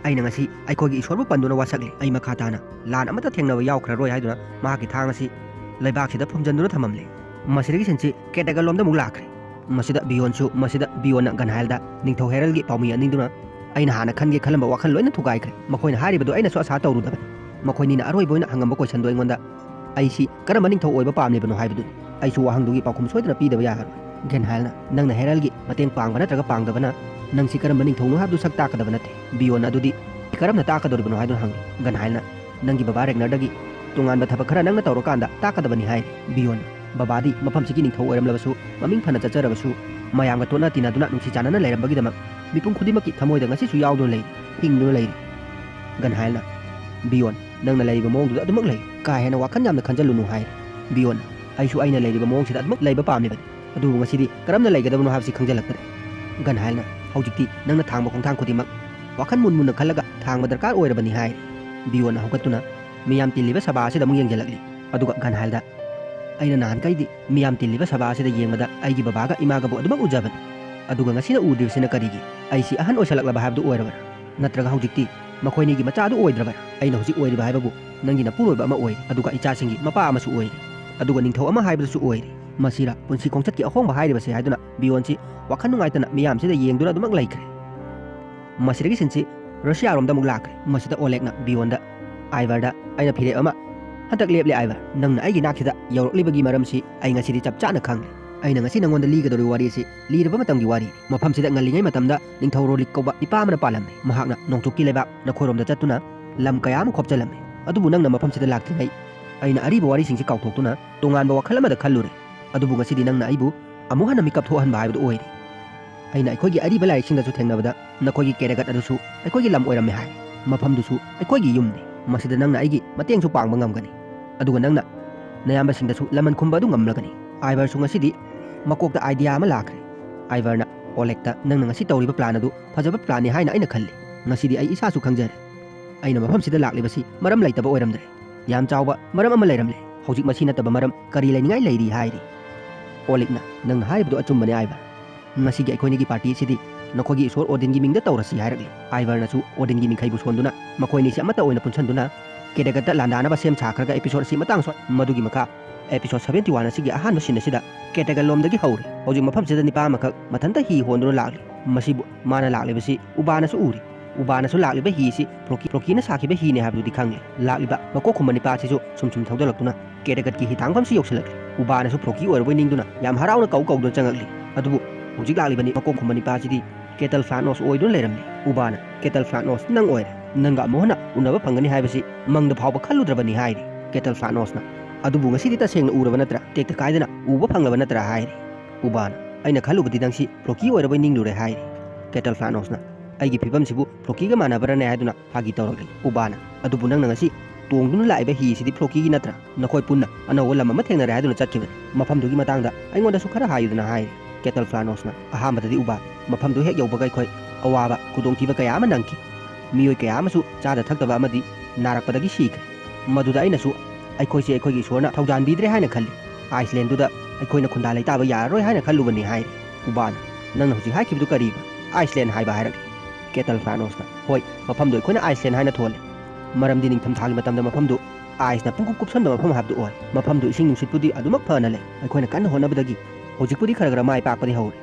"ꯑꯩꯅ ꯉꯁꯤ ꯑꯩꯈꯣꯏꯒꯤ ꯏꯁꯣꯔꯕꯨ ꯄꯟꯗꯨꯅ ꯋꯥꯁꯛꯂꯤ, ꯑꯩ ꯃꯈꯥ ꯇꯥꯅ ꯂꯥꯟ ꯑꯃꯠꯇ ꯊꯦꯡꯅꯕ ꯌꯥꯎꯈ꯭ꯔꯔꯣꯏ" ꯍꯥꯏꯗꯨꯅ ꯃꯍꯥꯛꯀꯤ ꯊꯥꯡ ꯑꯁꯤ ꯂꯩꯕꯥꯛꯁꯤꯗ ꯐꯨꯝꯖꯤꯟꯗꯨꯅ ꯊꯝꯃꯝꯂꯦ꯫ ꯃꯁꯤꯗꯒꯤ ꯁꯤꯟꯁꯤ ꯀꯦꯇꯒꯜꯂꯣꯝꯗ ꯑꯃꯨꯛ ꯂꯥꯛꯈ꯭ꯔꯦ꯫ ꯃꯁꯤꯗ ꯕꯤꯌꯣꯟꯁꯨ, ꯃꯁꯤꯗ ꯕꯤꯌꯣꯟꯅ ꯒꯟꯍꯥꯏꯜꯗ ꯅꯤꯡꯊꯧ ꯍꯦꯔꯜꯒꯤ ꯄꯥꯎꯃꯤ ꯑꯅꯤꯗꯨꯅ, "ꯑꯩꯅ ꯍꯥꯟꯅ ꯈꯟꯒꯦ ꯈꯜꯂꯝꯕ ꯋꯥꯈꯜ ꯂꯣꯏꯅ ꯊꯨꯒꯥꯏꯈ꯭ꯔꯦ꯫ ꯃꯈꯣꯏꯅ ꯍꯥꯏꯔꯤꯕꯗꯨ ꯑꯩꯅꯁꯨ ꯑꯁꯥ ꯇꯧꯔꯨꯗꯕꯅꯤ꯫ ꯃꯈꯣꯏꯅꯤꯅ ꯑꯔꯣꯏꯕ ꯑꯣꯏꯅ ꯍꯪꯉꯝꯕ ꯀꯣꯏꯁꯟꯗꯣ ꯑꯩꯉꯣꯟꯗ ꯑꯩꯁꯤ ꯀꯔꯝꯕ ꯅꯤꯡꯊꯧ ꯑꯣꯏꯕ ꯄꯥꯝꯂꯤꯕꯅꯣ ꯍꯥꯏꯕꯗꯨꯅꯤ꯫ ꯑꯩꯁꯨ ꯋꯥꯍꯪꯗꯨꯒꯤ ꯄꯥꯎꯈꯨꯝ ꯁꯣꯏꯗꯅ ꯄꯤꯗꯕ ꯌꯥꯔꯔꯣꯏ꯫" ꯒꯦꯟꯍꯥꯏꯜꯅ, "ꯅꯪꯅ ꯍꯦꯔꯜꯒꯤ ꯃꯇꯦꯡ ꯄꯥꯡꯕ ꯅꯠꯇ꯭ꯔꯒ ꯄꯥꯡꯗꯕꯅ ꯅꯪꯁꯤ ꯀꯔꯝꯕ ꯅꯤꯡꯊꯧꯅꯣ ꯍꯥꯏꯕꯗꯨ ꯁꯛ ꯇꯥꯛꯀꯗꯕ ꯅꯠꯇꯦ꯫ ꯕꯤꯌꯣꯟ ꯑꯗꯨꯗꯤ ꯀꯔꯝꯅ ꯇꯥꯛꯀꯗꯧꯔꯤꯕꯅꯣ?" ꯍꯥꯏꯗꯨꯅ ꯍꯪꯉꯤ꯫ ꯒꯟꯍꯥꯏꯜꯅ, "ꯅꯪꯒꯤ ꯕꯕꯥ ꯔꯦꯒꯅꯔꯗꯒꯤ ꯇꯣꯉꯥꯟꯕ ꯊꯕꯛ ꯈꯔ ꯅꯪꯅ ꯇꯧꯔꯀꯥꯟꯗ ꯇꯥꯛꯀꯗꯕꯅꯤ" ꯍꯥꯏꯔꯤ꯫ ꯕꯤꯌꯣꯟ, "ꯕꯕꯥꯗꯤ ꯃꯐꯝꯁꯤꯒꯤ ꯅꯤꯡꯊꯧ ꯑꯣꯏꯔꯝꯂꯕꯁꯨ, ꯃꯃꯤꯡ ꯐꯅ ꯆꯠꯆꯔꯕꯁꯨ, ꯃꯌꯥꯝꯒ ꯇꯣꯠꯅ ꯇꯤꯟꯅꯗꯨꯅ ꯅꯨꯡꯁꯤ ꯆꯥꯟꯅꯅ ꯂꯩꯔꯝꯕꯒꯤꯗꯃꯛ ꯃꯤꯄꯨꯝ ꯈꯨꯗꯤꯡꯃꯛꯀꯤ ꯊꯃꯣꯏꯗ ꯉꯁꯤꯁꯨ ꯌꯥꯎꯗꯨꯅ ꯂꯩꯔꯤ, ꯍꯤꯡꯗꯨꯅ ꯂꯩꯔꯤ꯫" ꯒꯟꯍꯥꯏꯜꯅ, "ꯕꯤꯌꯣꯟ, ꯅꯪꯅ ꯂꯩꯔꯤꯕ ꯃꯑꯣꯡꯗꯨꯗ ꯑꯗꯨꯃꯛ ꯂꯩ꯫ ꯀꯥ ꯍꯦꯟꯅ ꯋꯥꯈꯜ ꯌꯥꯝꯅ ꯈꯟꯖꯜꯂꯨꯅꯨ" ꯍꯥꯏꯔꯤ꯫ ꯕꯤꯌꯣꯟ, "ꯑꯩꯁꯨ ꯑꯩꯅ ꯂꯩꯔꯤꯕ ꯃꯑꯣꯡꯁꯤꯗ ꯑꯗꯨꯃꯛ ꯂꯩꯕ ꯄꯥꯝꯂꯤꯕꯅꯤ꯫ ꯑꯗꯨꯕꯨ ꯉꯁꯤꯗꯤ ꯀꯔꯝꯅ ꯂꯩꯒꯗꯕꯅꯣ ꯍꯥꯏꯕꯁꯤ ꯈꯪꯖꯜꯂꯛꯇ꯭ꯔꯦ꯫" ꯒꯟꯍꯥꯏꯜꯅ, "ꯍꯧꯖꯤꯛꯇꯤ ꯅꯪꯅ ꯊꯥꯡꯕ ꯈꯣꯡꯊꯥꯡ ꯈꯨꯗꯤꯡꯃꯛ ꯋꯥꯈꯜ ꯃꯨꯟ ꯃꯨꯟꯅ ꯈꯜꯂꯒ ꯊꯥꯡꯕ ꯗꯔꯀꯥꯔ ꯑꯣꯏꯔꯕꯅꯤ" ꯍꯥꯏꯔꯤ꯫ ꯕꯤꯌꯣꯟꯅ ꯍꯧꯒꯠꯇꯨꯅ ꯃꯤꯌꯥꯝ ꯇꯤꯜꯂꯤꯕ ꯁꯚꯥ ꯑꯁꯤꯗ ꯑꯃꯨꯛ ꯌꯦꯡꯁꯤꯜꯂꯛꯂꯤ꯫ ꯑꯗꯨꯒ ꯒꯟꯍꯥꯏꯜꯗ, "ꯑꯩꯅ ꯅꯍꯥꯟꯈꯩꯗꯤ ꯃꯤꯌꯥꯝ ꯇꯤꯜꯂꯤꯕ ꯁꯚꯥ ꯑꯁꯤꯗ ꯌꯦꯡꯕꯗ ꯑꯩꯒꯤ ꯕꯕꯥꯒ ꯏꯃꯥꯒꯕꯨ ꯑꯗꯨꯃꯛ ꯎꯖꯕꯅꯤ꯫ ꯑꯗꯨꯒ ꯉꯁꯤꯅ ꯎꯗ꯭ꯔꯤꯕꯁꯤꯅ ꯀꯔꯤꯒꯤ? ꯑꯩꯁꯤ ꯑꯍꯟ ꯑꯣꯏꯁꯜꯂꯛꯂꯕ ꯍꯥꯏꯕꯗꯨ ꯑꯣꯏꯔꯕ꯭ꯔꯥ? ꯅꯠꯇ꯭ꯔꯒ ꯍꯧꯖꯤꯛꯇꯤ ꯃꯈꯣꯏꯅꯤꯒꯤ ꯃꯆꯥ ꯑꯗꯨ ꯑꯣꯏꯗ꯭ꯔꯕ꯭ꯔꯥ? ꯑꯩꯅ ꯍꯧꯖꯤꯛ ꯑꯣꯏꯔꯤꯕ ꯍꯥꯏꯕꯕꯨ ꯅꯪꯒꯤ ꯅꯄꯨꯔꯣꯏꯕ ꯑꯃ ꯑꯣꯏꯔꯤ, ꯑꯗꯨꯒ ꯏꯆꯥꯁꯤꯡꯒꯤ ꯃꯄꯥ ꯑꯃꯁꯨ ꯑꯣꯏꯔꯤ, ꯑꯗꯨꯒ ꯅꯤꯡꯊꯧ ꯑꯃ ꯍꯥꯏꯕꯗꯨꯁꯨ ꯑꯣꯏꯔꯤ꯫ ꯃꯁꯤꯔꯥ ꯄꯨꯟꯁꯤ ꯈꯣꯡꯆꯠꯀꯤ ꯑꯍꯣꯡꯕ ꯍꯥꯏꯔꯤꯕꯁꯦ?" ꯍꯥꯏꯗꯨꯅ ꯕꯤꯌꯣꯟꯁꯤ ꯋꯥꯈꯜ ꯅꯨꯡꯉꯥꯏꯇꯅ ꯃꯤꯌꯥꯝꯁꯤꯗ ꯌꯦꯡꯗꯨꯅ ꯑꯗꯨꯃꯛ ꯂꯩꯈ꯭ꯔꯦ꯫ ꯃꯁꯤꯗꯒꯤ ꯁꯤꯟꯁꯤ ꯔꯁꯤꯌꯥꯔꯣꯝꯗ ꯑꯃꯨꯛ ꯂꯥꯛꯈ꯭ꯔꯦ꯫ ꯃꯁꯤꯗ ꯑꯣꯂꯦꯛꯅ ꯕꯤꯌꯣꯟꯗ, "ꯑꯥꯏꯚꯔꯗ ꯑꯩꯅ ꯐꯤꯔꯦꯞ ꯑꯃ ꯍꯟꯗꯛ ꯂꯦꯞꯂꯦ ꯑꯥꯏꯚꯔ꯫ ꯅꯪꯅ ꯑꯩꯒꯤ ꯏꯅꯥꯛꯁꯤꯗ ꯌꯧꯔꯛꯂꯤꯕꯒꯤ ꯃꯔꯝꯁꯤ ꯑꯩ ꯉꯁꯤꯗꯤ ꯆꯞ ꯆꯥꯅ ꯈꯪꯂꯦ꯫ ꯑꯩꯅ ꯉꯁꯤ ꯅꯉꯣꯟꯗ ꯂꯤꯒꯗꯧꯔꯤꯕ ꯋꯥꯔꯤ ꯑꯁꯤ ꯂꯤꯔꯕ ꯃꯇꯝꯒꯤ ꯋꯥꯔꯤꯅꯤ꯫ ꯃꯐꯝꯁꯤꯗ ꯉꯜꯂꯤꯉꯩ ꯃꯇꯝꯗ ꯅꯤꯡꯊꯧ ꯔꯣꯂꯤꯛ ꯀꯧꯕ ꯅꯤꯄꯥ ꯑꯃꯅ ꯄꯥꯜꯂꯝꯃꯤ꯫ ꯃꯍꯥꯛꯅ ꯅꯣꯡꯆꯨꯞꯀꯤ ꯂꯩꯕꯥꯛ ꯅꯈꯣꯏꯔꯣꯝꯗ ꯆꯠꯇꯨꯅ ꯂꯝ ꯀꯌꯥ ꯑꯃ ꯈꯣꯞꯆꯜꯂꯝꯃꯤ꯫ ꯑꯗꯨꯕꯨ ꯅꯪꯅ ꯃꯐꯝꯁꯤꯗ ꯂꯥꯛꯇ꯭ꯔꯤꯉꯩ ꯑꯩꯅ ꯑꯔꯤꯕ ꯋꯥꯔꯤꯁꯤꯡꯁꯤ ꯀꯥꯎꯊꯣꯛꯇꯨꯅ ꯇꯣꯉꯥꯟꯕ ꯋꯥꯈꯜ ꯑꯃꯗ ꯈꯜꯂꯨꯔꯦ꯫ ꯑꯗꯨꯕꯨ ꯉꯁꯤꯗꯤ ꯅꯪꯅ ꯑꯩꯕꯨ ꯑꯃꯨꯛ ꯍꯟꯅ ꯃꯤꯀꯞ ꯊꯣꯛꯍꯟꯕ ꯍꯥꯏꯕꯗꯨ ꯑꯣꯏꯔꯦ꯫ ꯑꯩꯅ ꯑꯩꯈꯣꯏꯒꯤ ꯑꯔꯤꯕ ꯂꯥꯏꯔꯤꯛꯁꯤꯡꯗꯁꯨ ꯊꯦꯡꯅꯕꯗ ꯅꯈꯣꯏꯒꯤ ꯀꯦꯔꯦꯒꯠ ꯑꯗꯨꯁꯨ ꯑꯩꯈꯣꯏꯒꯤ ꯂꯝ ꯑꯣꯏꯔꯝꯃꯦ ꯍꯥꯏ꯫ ꯃꯐꯝꯗꯨꯁꯨ ꯑꯩꯈꯣꯏꯒꯤ ꯌꯨꯝꯅꯤ꯫ ꯃꯁꯤꯗ ꯅꯪꯅ ꯑꯩꯒꯤ ꯃꯇꯦꯡꯁꯨ ꯄꯥꯡꯕ ꯉꯝꯒꯅꯤ꯫ ꯑꯗꯨꯒ ꯅꯪꯅ ꯅꯌꯥꯝꯕꯁꯤꯡꯗꯁꯨ ꯂꯃꯟ ꯈꯨꯝꯕ ꯑꯗꯨ ꯉꯝꯂꯒꯅꯤ꯫" ꯑꯥꯏꯚꯔꯁꯨ ꯉꯁꯤꯗꯤ ꯃꯀꯣꯛꯇ ꯑꯥꯏꯗꯤꯌꯥ ꯑꯃ ꯂꯥꯛꯈ꯭ꯔꯦ꯫ ꯑꯥꯏꯚꯔꯅ ꯑꯣꯂꯦꯛꯇ, "ꯅꯪꯅ ꯉꯁꯤ ꯇꯧꯔꯤꯕ ꯄ꯭ꯂꯥꯟ ꯑꯗꯨ ꯐꯖꯕ ꯄ꯭ꯂꯥꯟꯅꯤ ꯍꯥꯏꯅ ꯑꯩꯅ ꯈꯜꯂꯤ꯫ ꯉꯁꯤꯗꯤ ꯑꯩ ꯏꯁꯥꯁꯨ ꯈꯪꯖꯔꯦ꯫ ꯑꯩꯅ ꯃꯐꯝꯁꯤꯗ ꯂꯥꯛꯂꯤꯕꯁꯤ ꯃꯔꯝ ꯂꯩꯇꯕ ꯑꯣꯏꯔꯝꯗ꯭ꯔꯦ꯫ ꯌꯥꯝ ꯆꯥꯎꯕ ꯃꯔꯝ ꯑꯃ ꯂꯩꯔꯝꯂꯦ꯫ ꯍꯧꯖꯤꯛ ꯃꯁꯤ ꯅꯠꯇꯕ ꯃꯔꯝ ꯀꯔꯤ ꯂꯩꯅꯤꯡꯉꯥꯏ ꯂꯩꯔꯤ ꯍꯥꯏꯔꯤ꯫ ꯑꯣꯂꯤꯛꯅ, "ꯅꯪꯅ ꯍꯥꯏꯔꯤꯕꯗꯨ ꯑꯆꯨꯝꯕꯅꯤ, ꯑꯥꯏꯚꯔ꯫ ꯉꯁꯤꯒꯤ ꯑꯩꯈꯣꯏꯅꯤꯒꯤ ꯄꯥꯔꯇꯤ ꯑꯁꯤꯗꯤ ꯅꯈꯣꯏꯒꯤ ꯏꯁꯣꯔ ꯑꯣꯗꯤꯟꯒꯤ ꯃꯤꯡꯗ ꯇꯧꯔꯁꯤ" ꯍꯥꯏꯔꯛꯂꯤ꯫ ꯑꯥꯏꯚꯔꯅꯁꯨ ꯑꯣꯗꯤꯟꯒꯤ ꯃꯤꯡꯈꯩꯕꯨ ꯁꯣꯟꯗꯨꯅ ꯃꯈꯣꯏꯅꯤꯁꯤ ꯑꯃꯠꯇ ꯑꯣꯏꯅ ꯄꯨꯟꯁꯟꯗꯨꯅ ꯀꯦꯗꯒꯠꯇ ꯂꯥꯟꯗꯥꯅꯕ ꯁꯦꯝ ꯁꯥꯈ꯭ꯔꯒ ꯑꯦꯄꯤꯁꯣꯗ ꯑꯁꯤ ꯃꯇꯥꯡ ꯁ꯭ꯋꯥꯏ꯫ ꯃꯗꯨꯒꯤ ꯃꯈꯥ ꯑꯦꯄꯤꯁꯣꯗ ꯁꯚꯦꯟꯇꯤ ꯋꯥꯟ ꯑꯁꯤꯒꯤ ꯑꯍꯥꯟꯕ ꯁꯤꯟ ꯑꯁꯤꯗ ꯀꯦꯗꯒꯠꯂꯣꯝꯗꯒꯤ ꯍꯧꯔꯤ꯫ ꯍꯧꯖꯤꯛ ꯃꯐꯝꯁꯤꯗ ꯅꯤꯄꯥ ꯑꯃꯈꯛ ꯃꯊꯟꯇ ꯍꯤ ꯍꯣꯟꯗꯨꯅ ꯂꯥꯛꯂꯤ꯫ ꯃꯁꯤꯕꯨ ꯃꯥꯅ ꯂꯥꯛꯂꯤꯕꯁꯤ ꯎꯕꯥꯅꯁꯨ ꯎꯔꯤ꯫ ꯎꯕꯥꯅꯁꯨ ꯂꯥꯛꯂꯤꯕ ꯍꯤ ꯑꯁꯤ ꯐ꯭ꯂꯣꯀꯤ, ꯐ꯭ꯂꯣꯀꯤꯅ ꯁꯥꯈꯤꯕ ꯍꯤꯅꯦ ꯍꯥꯏꯕꯗꯨꯗꯤ ꯈꯪꯂꯦ꯫ ꯂꯥꯛꯂꯤꯕ ꯃꯀꯣꯛ ꯈꯨꯝꯕ ꯅꯤꯄꯥ ꯑꯁꯤꯁꯨ ꯁꯨꯝ ꯁꯨꯝ ꯊꯧꯗꯂꯛꯇꯨꯅ ꯀꯦꯗꯒꯠꯀꯤ ꯍꯤꯊꯥꯡꯐꯝꯁꯤ ꯌꯧꯁꯤꯜꯂꯛꯂꯤ꯫ ꯎꯕꯥꯅꯁꯨ ꯐ꯭ꯂꯣꯀꯤ ꯑꯣꯏꯔꯕꯣꯏ ꯅꯤꯡꯗꯨꯅ ꯌꯥꯝ ꯍꯔꯥꯎꯅ ꯀꯧ ꯀꯧꯗꯨꯅ ꯆꯪꯉꯛꯂꯤ꯫ ꯑꯗꯨꯕꯨ ꯍꯧꯖꯤꯛ ꯂꯥꯛꯂꯤꯕ ꯃꯀꯣꯛ ꯈꯨꯝꯕ ꯅꯤꯄꯥ ꯑꯁꯤꯗꯤ ꯀꯦꯇꯜ ꯐ꯭ꯂꯥꯅꯣꯁ ꯑꯣꯏꯗꯨꯅ ꯂꯩꯔꯝꯂꯤ꯫ ꯎꯕꯥꯅ, "ꯀꯦꯇꯜ ꯐ꯭ꯂꯥꯅꯣꯁ, ꯅꯪ ꯑꯣꯏꯔꯦ꯫ ꯅꯪꯒ ꯑꯃꯨꯛ ꯍꯟꯅ ꯎꯅꯕ ꯐꯪꯒꯅꯤ ꯍꯥꯏꯕꯁꯤ ꯃꯪꯗ ꯐꯥꯎꯕ ꯈꯜꯂꯨꯗ꯭ꯔꯕꯅꯤ" ꯍꯥꯏꯔꯤ꯫ ꯀꯦꯇꯜ ꯐ꯭ꯂꯥꯅꯣꯁꯅ, "ꯑꯗꯨꯕꯨ ꯉꯁꯤꯗꯤ ꯇꯁꯦꯡꯅ ꯎꯔꯕ ꯅꯠꯇ꯭ꯔꯥ? ꯇꯦꯛꯇ ꯀꯥꯏꯗꯅ ꯎꯕ ꯐꯪꯂꯕ ꯅꯠꯇ꯭ꯔꯥ?" ꯍꯥꯏꯔꯤ꯫ ꯎꯕꯥꯅ, "ꯑꯩꯅ ꯈꯜꯂꯨꯕꯗꯤ ꯅꯪꯁꯤ ꯐ꯭ꯂꯣꯀꯤ ꯑꯣꯏꯔꯕꯣꯏ ꯅꯤꯡꯂꯨꯔꯦ" ꯍꯥꯏꯔꯤ꯫ ꯀꯦꯇꯜ ꯐ꯭ꯂꯥꯅꯣꯁꯅ, "ꯑꯩꯒꯤ ꯐꯤꯕꯝꯁꯤꯕꯨ ꯐ꯭ꯂꯣꯀꯤꯒ ꯃꯥꯟꯅꯕ꯭ꯔꯅꯦ?" ꯍꯥꯏꯗꯨꯅ ꯐꯥꯒꯤ ꯇꯧꯔꯛꯂꯤ꯫ ꯎꯕꯥꯅ, "ꯑꯗꯨꯕꯨ ꯅꯪꯅ ꯉꯁꯤ ꯇꯣꯡꯗꯨꯅ ꯂꯥꯛꯏꯕ ꯍꯤ ꯑꯁꯤꯗꯤ ꯐ꯭ꯂꯣꯀꯤꯒꯤ ꯅꯠꯇ꯭ꯔꯥ? ꯅꯈꯣꯏ ꯄꯨꯟꯅ ꯑꯅꯧꯕ ꯂꯝ ꯑꯃ ꯊꯦꯡꯅꯔꯦ ꯍꯥꯏꯗꯨꯅ ꯆꯠꯈꯤꯕꯅꯤ꯫ ꯃꯐꯝꯗꯨꯒꯤ ꯃꯇꯥꯡꯗ ꯑꯩꯉꯣꯟꯗꯁꯨ ꯈꯔ ꯍꯥꯏꯌꯨꯗꯅ" ꯍꯥꯏꯔꯤ꯫ ꯀꯦꯇꯜ ꯐ꯭ꯂꯥꯅꯣꯁꯅ, "ꯑꯍꯥꯟꯕꯗꯗꯤ ꯎꯕꯥ, ꯃꯐꯝꯗꯨ ꯍꯦꯛ ꯌꯧꯕꯒ ꯑꯩꯈꯣꯏ ꯑꯋꯥꯕ, ꯈꯨꯗꯣꯡꯊꯤꯕ ꯀꯌꯥ ꯑꯃ ꯅꯪꯈꯤ꯫ ꯃꯤꯑꯣꯏ ꯀꯌꯥ ꯑꯃꯁꯨ ꯆꯥꯗ ꯊꯛꯇꯕ ꯑꯃꯗꯤ ꯅꯥꯔꯛꯄꯗꯒꯤ ꯁꯤꯈ꯭ꯔꯦ꯫ ꯃꯗꯨꯗ ꯑꯩꯅꯁꯨ ꯑꯩꯈꯣꯏꯁꯦ ꯑꯩꯈꯣꯏꯒꯤ ꯏꯁꯣꯔꯅ ꯊꯧꯖꯥꯟꯕꯤꯗ꯭ꯔꯦ ꯍꯥꯏꯅ ꯈꯜꯂꯤ꯫ ꯑꯥꯏꯁꯂꯦꯟꯗꯨꯗ ꯑꯩꯈꯣꯏꯅ ꯈꯨꯟꯗꯥ ꯂꯩꯇꯥꯕ ꯌꯥꯔꯔꯣꯏ ꯍꯥꯏꯅ ꯈꯜꯂꯨꯕꯅꯤ" ꯍꯥꯏꯔꯤ꯫ ꯎꯕꯥꯅ, "ꯅꯪꯅ ꯍꯧꯖꯤꯛ ꯍꯥꯏꯈꯤꯕꯗꯨ ꯀꯔꯤꯕ?" "ꯑꯥꯏꯁꯂꯦꯟ ꯍꯥꯏꯕ ꯍꯥꯏꯔꯛꯂꯤ"꯫ ꯀꯦꯇꯜ ꯐ꯭ꯂꯥꯅꯣꯁꯅ, "ꯍꯣꯏ, ꯃꯐꯝꯗꯨ ꯑꯩꯈꯣꯏꯅ ꯑꯥꯏꯁꯂꯦꯟ ꯍꯥꯏꯅ ꯊꯣꯜꯂꯤ꯫ ꯃꯔꯝꯗꯤ ꯅꯤꯡꯊꯝꯊꯥꯒꯤ ꯃꯇꯝꯗ ꯃꯐꯝꯗꯨ ꯑꯥꯏꯁꯅ ꯄꯨꯡꯀꯨꯞ ꯀꯨꯞꯁꯟꯕ ꯃꯐꯝ ꯍꯥꯏꯕꯗꯨ ꯑꯣꯏ꯫ ꯃꯐꯝꯗꯨ ꯏꯁꯤꯡ ꯅꯨꯡꯁꯤꯠꯄꯨꯗꯤ ꯑꯗꯨꯃꯛ ꯐꯅ ꯂꯩ꯫ ꯑꯩꯈꯣꯏꯅ ꯀꯟꯅ ꯍꯣꯠꯅꯕꯗꯒꯤ ꯍꯧꯖꯤꯛꯄꯨꯗꯤ ꯈꯔ ꯈꯔ ꯃꯥꯏ ꯄꯥꯛꯄꯗꯤ ꯍꯧꯔꯦ"꯫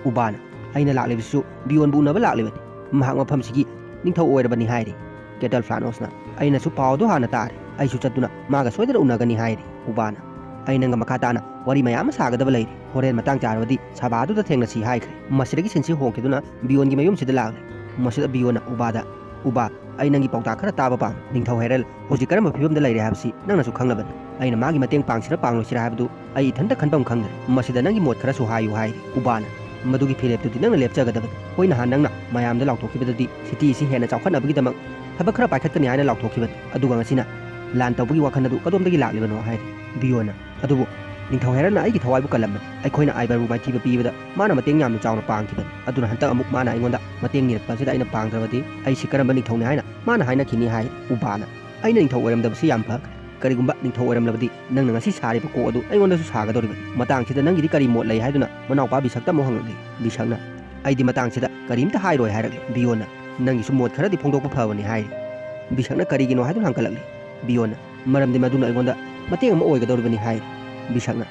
ꯎꯕꯥꯅ, "ꯑꯩꯅ ꯂꯥꯛꯂꯤꯕꯁꯤꯁꯨ ꯕꯤꯌꯣꯟꯕꯨ ꯎꯅꯕ ꯂꯥꯛꯂꯤꯕꯅꯤ꯫ ꯃꯍꯥꯛ ꯃꯐꯝꯁꯤꯒꯤ ꯅꯤꯡꯊꯧ ꯑꯣꯏꯔꯕꯅꯤ" ꯍꯥꯏꯔꯤ꯫ ꯀꯦꯇꯜ ꯐ꯭ꯂꯥꯅꯣꯁꯅ, "ꯑꯩꯅꯁꯨ ꯄꯥꯎ ꯑꯗꯨ ꯍꯥꯟꯅ ꯇꯥꯔꯦ꯫ ꯑꯩꯁꯨ ꯆꯠꯇꯨꯅ ꯃꯥꯒ ꯁꯣꯏꯗꯅ ꯎꯅꯒꯅꯤ" ꯍꯥꯏꯔꯤ꯫ ꯎꯕꯥꯅ, "ꯑꯩ ꯅꯪꯒ ꯃꯈꯥ ꯇꯥꯅ ꯋꯥꯔꯤ ꯃꯌꯥꯝ ꯑꯃ ꯁꯥꯒꯗꯕ ꯂꯩꯔꯤ꯫ ꯍꯣꯔꯦꯟ ꯃꯇꯥꯡ ꯆꯥꯔꯕꯗꯤ ꯁꯚꯥꯗꯨꯗ ꯊꯦꯡꯅꯁꯤ" ꯍꯥꯏꯈ꯭ꯔꯦ꯫ ꯃꯁꯤꯗꯒꯤ ꯁꯤꯟꯁꯤ ꯍꯣꯡꯈꯤꯗꯨꯅ ꯕꯤꯌꯣꯟꯒꯤ ꯃꯌꯨꯝꯁꯤꯗ ꯂꯥꯛꯂꯦ꯫ ꯃꯁꯤꯗ ꯕꯤꯌꯣꯟꯅ ꯎꯕꯥꯗ, "ꯎꯕꯥ, ꯑꯩ ꯅꯪꯒꯤ ꯄꯥꯎꯇꯥꯛ ꯈꯔ ꯇꯥꯕ ꯄꯥꯝꯃꯤ꯫ ꯅꯤꯡꯊꯧ ꯍꯦꯔꯜ ꯍꯧꯖꯤꯛ ꯀꯔꯝꯕ ꯐꯤꯕꯝꯗ ꯂꯩꯔꯦ ꯍꯥꯏꯕꯁꯤ ꯅꯪꯅꯁꯨ ꯈꯪꯂꯕꯅꯤ꯫ ꯑꯩꯅ ꯃꯥꯒꯤ ꯃꯇꯦꯡ ꯄꯥꯡꯁꯤꯔꯥ ꯄꯥꯡꯂꯣꯏꯁꯤꯔꯥ ꯍꯥꯏꯕꯗꯨ ꯑꯩ ꯏꯊꯟꯇ ꯈꯟꯐꯝ ꯈꯪꯗ꯭ꯔꯦ꯫ ꯃꯁꯤꯗ ꯅꯪꯒꯤ ꯃꯣꯠ ꯈꯔꯁꯨ ꯍꯥꯏꯌꯨ" ꯍꯥꯏꯔꯤ꯫ ꯎꯕꯥꯅ, "ꯃꯗꯨꯒꯤ ꯐꯤꯔꯦꯞꯇꯨꯗꯤ ꯅꯪꯅ ꯂꯦꯞꯆꯒꯗꯕꯅꯤ꯫ ꯍꯣꯏ, ꯅꯍꯥꯟ ꯅꯪꯅ ꯃꯌꯥꯝꯗ ꯂꯥꯎꯊꯣꯛꯈꯤꯕꯗꯗꯤ ꯁꯤꯇꯤ ꯑꯁꯤ ꯍꯦꯟꯅ ꯆꯥꯎꯈꯠꯅꯕꯒꯤꯗꯃꯛ ꯊꯕꯛ ꯈꯔ ꯄꯥꯏꯈꯠꯀꯅꯤ ꯍꯥꯏꯅ ꯂꯥꯎꯊꯣꯛꯈꯤꯕꯅꯤ꯫ ꯑꯗꯨꯒ ꯉꯁꯤꯅ ꯂꯥꯟ ꯇꯧꯕꯒꯤ ꯋꯥꯈꯜ ꯑꯗꯨ ꯀꯗꯣꯝꯗꯒꯤ ꯂꯥꯛꯂꯤꯕꯅꯣ?" ꯍꯥꯏꯔꯤ꯫ ꯕꯤꯌꯣꯟꯅ, "ꯑꯗꯨꯕꯨ "ꯅꯤꯡꯊꯧ ꯍꯦꯔꯜꯅ ꯑꯩꯒꯤ ꯊꯋꯥꯏꯕꯨ ꯀꯜꯂꯝꯕꯅꯤ꯫ ꯑꯩꯈꯣꯏꯅ ꯑꯥꯏꯕꯔꯕꯨ ꯃꯥꯏꯊꯤꯕ ꯄꯤꯕꯗ ꯃꯥꯅ ꯃꯇꯦꯡ ꯌꯥꯝꯅ ꯆꯥꯎꯅ ꯄꯥꯡꯈꯤꯕꯅꯤ꯫ ꯑꯗꯨꯅ ꯍꯟꯗꯛ ꯑꯃꯨꯛ ꯃꯥꯅ ꯑꯩꯉꯣꯟꯗ ꯃꯇꯦꯡ ꯅꯤꯔꯛꯄ ꯑꯁꯤꯗ ꯑꯩꯅ ꯄꯥꯡꯗ꯭ꯔꯕꯗꯤ ꯑꯩꯁꯤ ꯀꯔꯝꯕ ꯅꯤꯡꯊꯧꯅꯤ ꯍꯥꯏꯅ ꯃꯥꯅ ꯍꯥꯏꯅꯈꯤꯅꯤ?" ꯍꯥꯏ ꯎꯕꯥꯅ꯫ "ꯑꯩꯅ ꯅꯤꯡꯊꯧ ꯑꯣꯏꯔꯝꯗꯕꯁꯤ ꯌꯥꯝ ꯐꯈ꯭ꯔꯦ꯫ ꯀꯔꯤꯒꯨꯝꯕ ꯅꯤꯡꯊꯧ ꯑꯣꯏꯔꯝꯂꯕꯗꯤ ꯅꯪꯅ ꯉꯁꯤ ꯁꯥꯔꯤꯕ ꯀꯣꯛ ꯑꯗꯨ ꯑꯩꯉꯣꯟꯗꯁꯨ ꯁꯥꯒꯗꯧꯔꯤꯕꯅꯤ꯫ ꯃꯇꯥꯡꯁꯤꯗ ꯅꯪꯒꯤꯗꯤ ꯀꯔꯤ ꯃꯣꯠ ꯂꯩ?" ꯍꯥꯏꯗꯨꯅ ꯃꯅꯥꯎꯄꯥ ꯕꯤꯁꯛꯇ ꯑꯃꯨꯛ ꯍꯪꯂꯛꯂꯤ꯫ ꯕꯤꯁꯛꯅ, "ꯑꯩꯗꯤ ꯃꯇꯥꯡꯁꯤꯗ ꯀꯔꯤꯝꯇ ꯍꯥꯏꯔꯣꯏ" ꯍꯥꯏꯔꯛꯂꯤ꯫ ꯕꯤꯌꯣꯟꯅ, "ꯅꯪꯒꯤꯁꯨ ꯃꯣꯠ ꯈꯔꯗꯤ ꯐꯣꯡꯗꯣꯛꯄ ꯐꯕꯅꯤ" ꯍꯥꯏꯔꯤ꯫ ꯕꯤꯁꯛꯅ ꯀꯔꯤꯒꯤꯅꯣ ꯍꯥꯏꯗꯨꯅ ꯍꯪꯒꯠꯂꯛꯂꯤ꯫ ꯕꯤꯌꯣꯟꯅ, "ꯃꯔꯝꯗꯤ ꯃꯗꯨꯅ ꯑꯩꯉꯣꯟꯗ ꯃꯇꯦꯡ ꯑꯃ ꯑꯣꯏꯒꯗꯧꯔꯤꯕꯅꯤ" ꯍꯥꯏꯔꯤ꯫ ꯕꯤꯁꯛꯅ,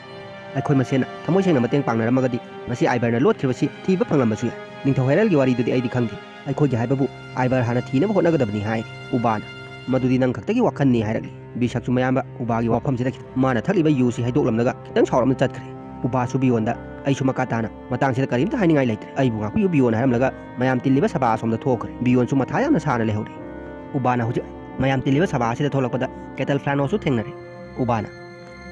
"ꯑꯩꯈꯣꯏ ꯃꯁꯦꯟꯅ ꯊꯃꯣꯏ ꯁꯦꯡꯅ ꯃꯇꯦꯡ ꯄꯥꯡꯅꯔꯝꯃꯒꯗꯤ ꯉꯁꯤ ꯑꯥꯏꯕꯔꯅ ꯂꯣꯠꯈ꯭ꯔꯤꯕꯁꯤ ꯊꯤꯕ ꯐꯪꯂꯝꯕꯁꯨ ꯌꯥꯏ꯫ ꯅꯤꯡꯊꯧ ꯍꯦꯔꯜꯒꯤ ꯋꯥꯔꯤꯗꯨꯗꯤ ꯑꯩꯗꯤ ꯈꯪꯗꯦ꯫ ꯑꯩꯈꯣꯏꯒꯤ ꯍꯥꯏꯕꯕꯨ ꯑꯥꯏꯕꯔ ꯍꯥꯟꯅ ꯊꯤꯅꯕ ꯍꯣꯠꯅꯒꯗꯕꯅꯤ" ꯍꯥꯏꯔꯤ꯫ ꯎꯕꯥꯅ, "ꯃꯗꯨꯗꯤ ꯅꯪ ꯈꯛꯇꯒꯤ ꯋꯥꯈꯜꯅꯤ" ꯍꯥꯏꯔꯛꯂꯤ꯫ ꯕꯤꯁꯛꯁꯨ ꯃꯌꯥꯝꯕ ꯎꯕꯥꯒꯤ ꯋꯥꯐꯝꯁꯤꯗ ꯈꯤꯇꯪ, ꯃꯥꯅ ꯊꯛꯂꯤꯕ ꯌꯨꯁꯤ ꯍꯩꯗꯣꯛꯂꯝꯂꯒ ꯈꯤꯇꯪ ꯁꯥꯎꯔꯞꯅ ꯆꯠꯈ꯭ꯔꯦ꯫ ꯎꯕꯥꯁꯨ ꯕꯤꯌꯣꯟꯗ, "ꯑꯩꯁꯨ ꯃꯈꯥ ꯇꯥꯅ ꯃꯇꯥꯡꯁꯤꯗ ꯀꯔꯤꯝꯇ ꯍꯥꯏꯅꯤꯡꯉꯥꯏ ꯂꯩꯇ꯭ꯔꯦ꯫ ꯑꯩꯕꯨ ꯉꯥꯛꯄꯤꯌꯨ" ꯕꯤꯌꯣꯟ ꯍꯥꯏꯔꯝꯂꯒ ꯃꯌꯥꯝ ꯇꯤꯜꯂꯤꯕ ꯁꯚꯥ ꯑꯁꯣꯝꯗ ꯊꯣꯛꯈ꯭ꯔꯦ꯫ ꯕꯤꯌꯣꯟꯁꯨ ꯃꯊꯥ ꯌꯥꯝꯅ ꯁꯥꯅ ꯂꯩꯍꯧꯔꯦ꯫ ꯎꯕꯥꯅ ꯍꯧꯖꯤꯛ ꯃꯌꯥꯝ ꯇꯤꯜꯂꯤꯕ ꯁꯚꯥ ꯑꯁꯤꯗ ꯊꯣꯛꯂꯛꯄꯗ ꯀꯦꯇꯜ ꯐ꯭ꯂꯥꯅꯣꯁꯁꯨ ꯊꯦꯡꯅꯔꯦ꯫ ꯎꯕꯥꯅ,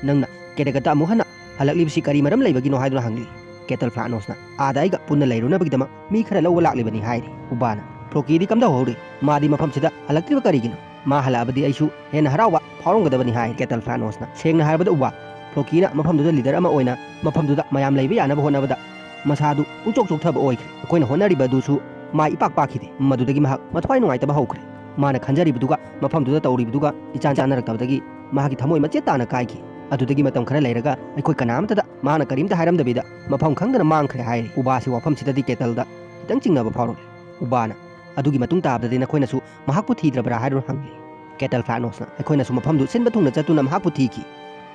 "ꯅꯪꯅ ꯀꯦꯗꯒꯠꯇ ꯑꯃꯨꯛ ꯍꯟꯅ ꯍꯜꯂꯛꯂꯤꯕꯁꯤ ꯀꯔꯤ ꯃꯔꯝ ꯂꯩꯕꯒꯤꯅꯣ?" ꯍꯥꯏꯗꯨꯅ ꯍꯪꯂꯤ꯫ ꯀꯦꯇꯜ ꯐ꯭ꯂꯥꯅꯣꯁꯅ, "ꯑꯥꯗ ꯑꯩꯒ ꯄꯨꯟꯅ ꯂꯩꯔꯨꯅꯕꯒꯤꯗꯃꯛ ꯃꯤ ꯈꯔ ꯂꯧꯕ ꯂꯥꯛꯂꯤꯕꯅꯤ" ꯍꯥꯏꯔꯤ꯫ ꯎꯕꯥꯅ, "ꯐ꯭ꯂꯣꯀꯤꯗꯤ ꯀꯝꯗꯧꯍꯧꯔꯤ? ꯃꯥꯗꯤ ꯃꯐꯝꯁꯤꯗ ꯍꯜꯂꯛꯇ꯭ꯔꯤꯕ ꯀꯔꯤꯒꯤꯅꯣ? ꯃꯥ ꯍꯜꯂꯛꯑꯕꯗꯤ ꯑꯩꯁꯨ ꯍꯦꯟꯅ ꯍꯔꯥꯎꯕ ꯐꯥꯎꯔꯝꯒꯗꯕꯅꯤ" ꯍꯥꯏ ꯀꯦꯇꯜ ꯐ꯭ꯂꯥꯅꯣꯁꯅ꯫ ꯁꯦꯡꯅ ꯍꯥꯏꯔꯕꯗ ꯎꯕꯥ, ꯐ꯭ꯂꯣꯀꯤꯅ ꯃꯐꯝꯗꯨꯗ ꯂꯤꯗꯔ ꯑꯃ ꯑꯣꯏꯅ ꯃꯐꯝꯗꯨꯗ ꯃꯌꯥꯝ ꯂꯩꯕ ꯌꯥꯅꯕ ꯍꯣꯠꯅꯕꯗ ꯃꯁꯥꯗꯨ ꯄꯨꯡꯆꯣꯛ ꯆꯣꯛꯊꯕ ꯑꯣꯏꯈ꯭ꯔꯦ꯫ ꯑꯩꯈꯣꯏꯅ ꯍꯣꯠꯅꯔꯤꯕ ꯑꯗꯨꯁꯨ ꯃꯥꯏ ꯏꯄꯥꯛ ꯄꯥꯛꯈꯤꯗꯦ꯫ ꯃꯗꯨꯗꯒꯤ ꯃꯍꯥꯛ ꯃꯊ꯭ꯋꯥꯏ ꯅꯨꯡꯉꯥꯏꯇꯕ ꯍꯧꯈ꯭ꯔꯦ꯫ ꯃꯥꯅ ꯈꯟꯖꯔꯤꯕꯗꯨꯒ ꯃꯐꯝꯗꯨꯗ ꯇꯧꯔꯤꯕꯗꯨꯒ ꯏꯆꯥꯟ ꯆꯥꯟꯅꯔꯛꯇꯕꯗꯒꯤ ꯃꯍꯥꯛꯀꯤ ꯊꯃꯣꯏ ꯃꯆꯦꯠ ꯇꯥꯅ ꯀꯥꯏꯈꯤ꯫ ꯑꯗꯨꯗꯒꯤ ꯃꯇꯝ ꯈꯔ ꯂꯩꯔꯒ ꯑꯩꯈꯣꯏ ꯀꯅꯥꯝꯇꯗ ꯃꯍꯥꯛꯅ ꯀꯔꯤꯝꯇ ꯍꯥꯏꯔꯝꯗꯕꯤꯗ ꯃꯐꯝ ꯈꯪꯗꯅ ꯃꯥꯡꯈ꯭ꯔꯦ ꯍꯥꯏꯔꯤ꯫ ꯎꯕꯥꯁꯤ ꯋꯥꯐꯝꯁꯤꯗꯗꯤ ꯀꯦꯇꯜꯗ ꯈꯤꯇꯪ ꯆꯤꯡꯅꯕ ꯐꯥꯎꯔꯛꯂꯤ꯫ ꯎꯕꯥꯅ, "ꯑꯗꯨꯒꯤ ꯃꯇꯨꯡ ꯇꯥꯕꯗꯗꯤ ꯅꯈꯣꯏꯅꯁꯨ ꯃꯍꯥꯛꯄꯨ ꯊꯤꯗ꯭ꯔꯕ꯭ꯔꯥ?" ꯍꯥꯏꯗꯨꯅ ꯍꯪꯂꯤ꯫ ꯀꯦꯇꯜ ꯐ꯭ꯂꯥꯅꯣꯁꯅ, "ꯑꯩꯈꯣꯏꯅꯁꯨ ꯃꯐꯝꯗꯨ ꯁꯤꯟꯕ ꯊꯨꯡꯅ ꯆꯠꯇꯨꯅ ꯃꯍꯥꯛꯄꯨ ꯊꯤꯈꯤ,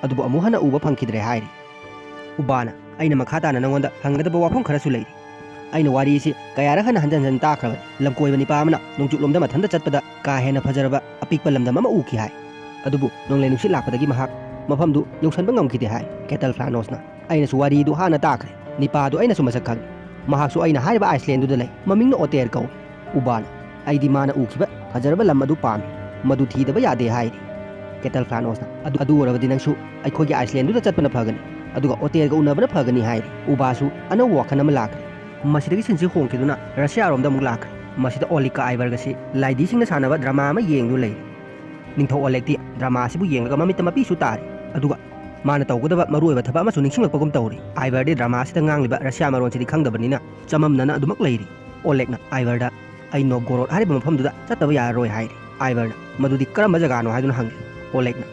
ꯑꯗꯨꯕꯨ ꯑꯃꯨꯛ ꯍꯟꯅ ꯎꯕ ꯐꯪꯈꯤꯗ꯭ꯔꯦ" ꯍꯥꯏꯔꯤ꯫ ꯎꯕꯥꯅ, "ꯑꯩꯅ ꯃꯈꯥ ꯇꯥꯅ ꯅꯉꯣꯟꯗ ꯍꯪꯒꯗꯕ ꯋꯥꯐꯝ ꯈꯔꯁꯨ ꯂꯩꯔꯤ꯫ ꯑꯩꯅ ꯋꯥꯔꯤ ꯑꯁꯤ ꯀꯌꯥꯔꯛ ꯍꯟꯅ ꯍꯟꯖꯟ ꯍꯟꯖꯟ ꯇꯥꯈ꯭ꯔꯕꯅꯤ꯫ ꯂꯝꯀꯣꯏꯕ ꯅꯤꯄꯥ ꯑꯃꯅ ꯅꯣꯡꯆꯨꯞꯂꯣꯝꯗ ꯃꯊꯟꯇ ꯆꯠꯄꯗ ꯀꯥ ꯍꯦꯟꯅ ꯐꯖꯔꯕ ꯑꯄꯤꯛꯄ ꯂꯝꯗꯝ ꯑꯃ ꯎꯈꯤ ꯍꯥꯏ꯫ ꯑꯗꯨꯕꯨ ꯅꯣꯡꯂꯩ ꯅꯨꯡꯁꯤꯠ ꯂꯥꯛꯄꯗꯒꯤ ꯃꯍꯥꯛ ꯃꯐꯝꯗꯨ ꯌꯧꯁꯟꯕ ꯉꯝꯈꯤꯗꯦ" ꯍꯥꯏ꯫ ꯀꯦꯇꯜ ꯐ꯭ꯂꯥꯅꯣꯁꯅ, "ꯑꯩꯅꯁꯨ ꯋꯥꯔꯤꯗꯨ ꯍꯥꯟꯅ ꯇꯥꯈ꯭ꯔꯦ꯫ ꯅꯤꯄꯥꯗꯨ ꯑꯩꯅꯁꯨ ꯃꯁꯛ ꯈꯪꯏ꯫ ꯃꯍꯥꯛꯁꯨ ꯑꯩꯅ ꯍꯥꯏꯔꯤꯕ ꯑꯥꯏꯁꯂꯦꯟꯗꯨꯗ ꯂꯩ꯫ ꯃꯃꯤꯡꯅ ꯑꯣꯇꯦꯔ ꯀꯧꯏ"꯫ ꯎꯕꯥꯅ, "ꯑꯩꯗꯤ ꯃꯥꯅ ꯎꯈꯤꯕ ꯐꯖꯔꯕ ꯂꯝ ꯑꯗꯨ ꯄꯥꯝꯃꯤ꯫ ꯃꯗꯨ ꯊꯤꯗꯕ ꯌꯥꯗꯦ" ꯍꯥꯏꯔꯤ꯫ ꯀꯦꯇꯜ ꯐ꯭ꯂꯥꯅꯣꯁꯅ, "ꯑꯗꯨ, ꯑꯗꯨ ꯑꯣꯏꯔꯕꯗꯤ ꯅꯪꯁꯨ ꯑꯩꯈꯣꯏꯒꯤ ꯑꯥꯏꯁꯂꯦꯟꯗꯨꯗ ꯆꯠꯄꯅ ꯐꯒꯅꯤ, ꯑꯗꯨꯒ ꯑꯣꯇꯦꯔꯒ ꯎꯅꯕꯅ ꯐꯒꯅꯤ" ꯍꯥꯏꯔꯤ꯫ ꯎꯕꯥꯁꯨ ꯑꯅꯧꯕ ꯋꯥꯈꯜ ꯑꯃ ꯂꯥꯛꯈ꯭ꯔꯦ꯫ ꯃꯁꯤꯗꯒꯤ ꯁꯤꯟꯁꯤ ꯍꯣꯡꯈꯤꯗꯨꯅ ꯔꯁꯤꯌꯥꯔꯣꯝꯗ ꯑꯃꯨꯛ ꯂꯥꯛꯈ꯭ꯔꯦ꯫ ꯃꯁꯤꯗ ꯑꯣꯂꯤꯛꯀ ꯑꯥꯏꯕꯔꯒꯁꯤ ꯂꯥꯏꯙꯤꯁꯤꯡꯅ ꯁꯥꯟꯅꯕ ꯗ꯭ꯔꯃꯥ ꯑꯃ ꯌꯦꯡꯗꯨꯅ ꯂꯩꯔꯤ꯫ ꯅꯤꯡꯊꯧ ꯑꯣꯂꯦꯛꯇꯤ ꯗ꯭ꯔꯃꯥ ꯑꯁꯤꯕꯨ ꯌꯦꯡꯂꯒ ꯃꯃꯤꯠꯇ ꯃꯄꯤꯁꯨ ꯇꯥꯔꯤ꯫ ꯑꯗꯨꯒ ꯃꯥꯅ ꯇꯧꯒꯗꯕ ꯃꯔꯨꯑꯣꯏꯕ ꯊꯕꯛ ꯑꯃꯁꯨ ꯅꯤꯡꯁꯤꯡꯂꯛꯄꯒꯨꯝ ꯇꯧꯔꯤ꯫ ꯑꯥꯏꯚꯔꯗꯤ ꯗ꯭ꯔꯃꯥ ꯑꯁꯤꯗ ꯉꯥꯡꯂꯤꯕ ꯔꯁꯤꯌꯥ ꯃꯔꯣꯟꯁꯤꯗꯤ ꯈꯪꯗꯕꯅꯤꯅ ꯆꯃꯝꯅꯅ ꯑꯗꯨꯃꯛ ꯂꯩꯔꯤ꯫ ꯑꯣꯂꯦꯛꯅ ꯑꯥꯏꯚꯔꯗ, "ꯑꯩ ꯅꯣꯚꯒꯣꯔꯣꯗ ꯍꯥꯏꯔꯤꯕ ꯃꯐꯝꯗꯨꯗ ꯆꯠꯇꯕ ꯌꯥꯔꯔꯣꯏ" ꯍꯥꯏꯔꯤ꯫ ꯑꯥꯏꯚꯔꯅ, "ꯃꯗꯨꯗꯤ ꯀꯔꯝꯕ ꯖꯒꯥꯅꯣ?" ꯍꯥꯏꯗꯨꯅ ꯍꯪꯂꯤ꯫ ꯑꯣꯂꯦꯛꯅ,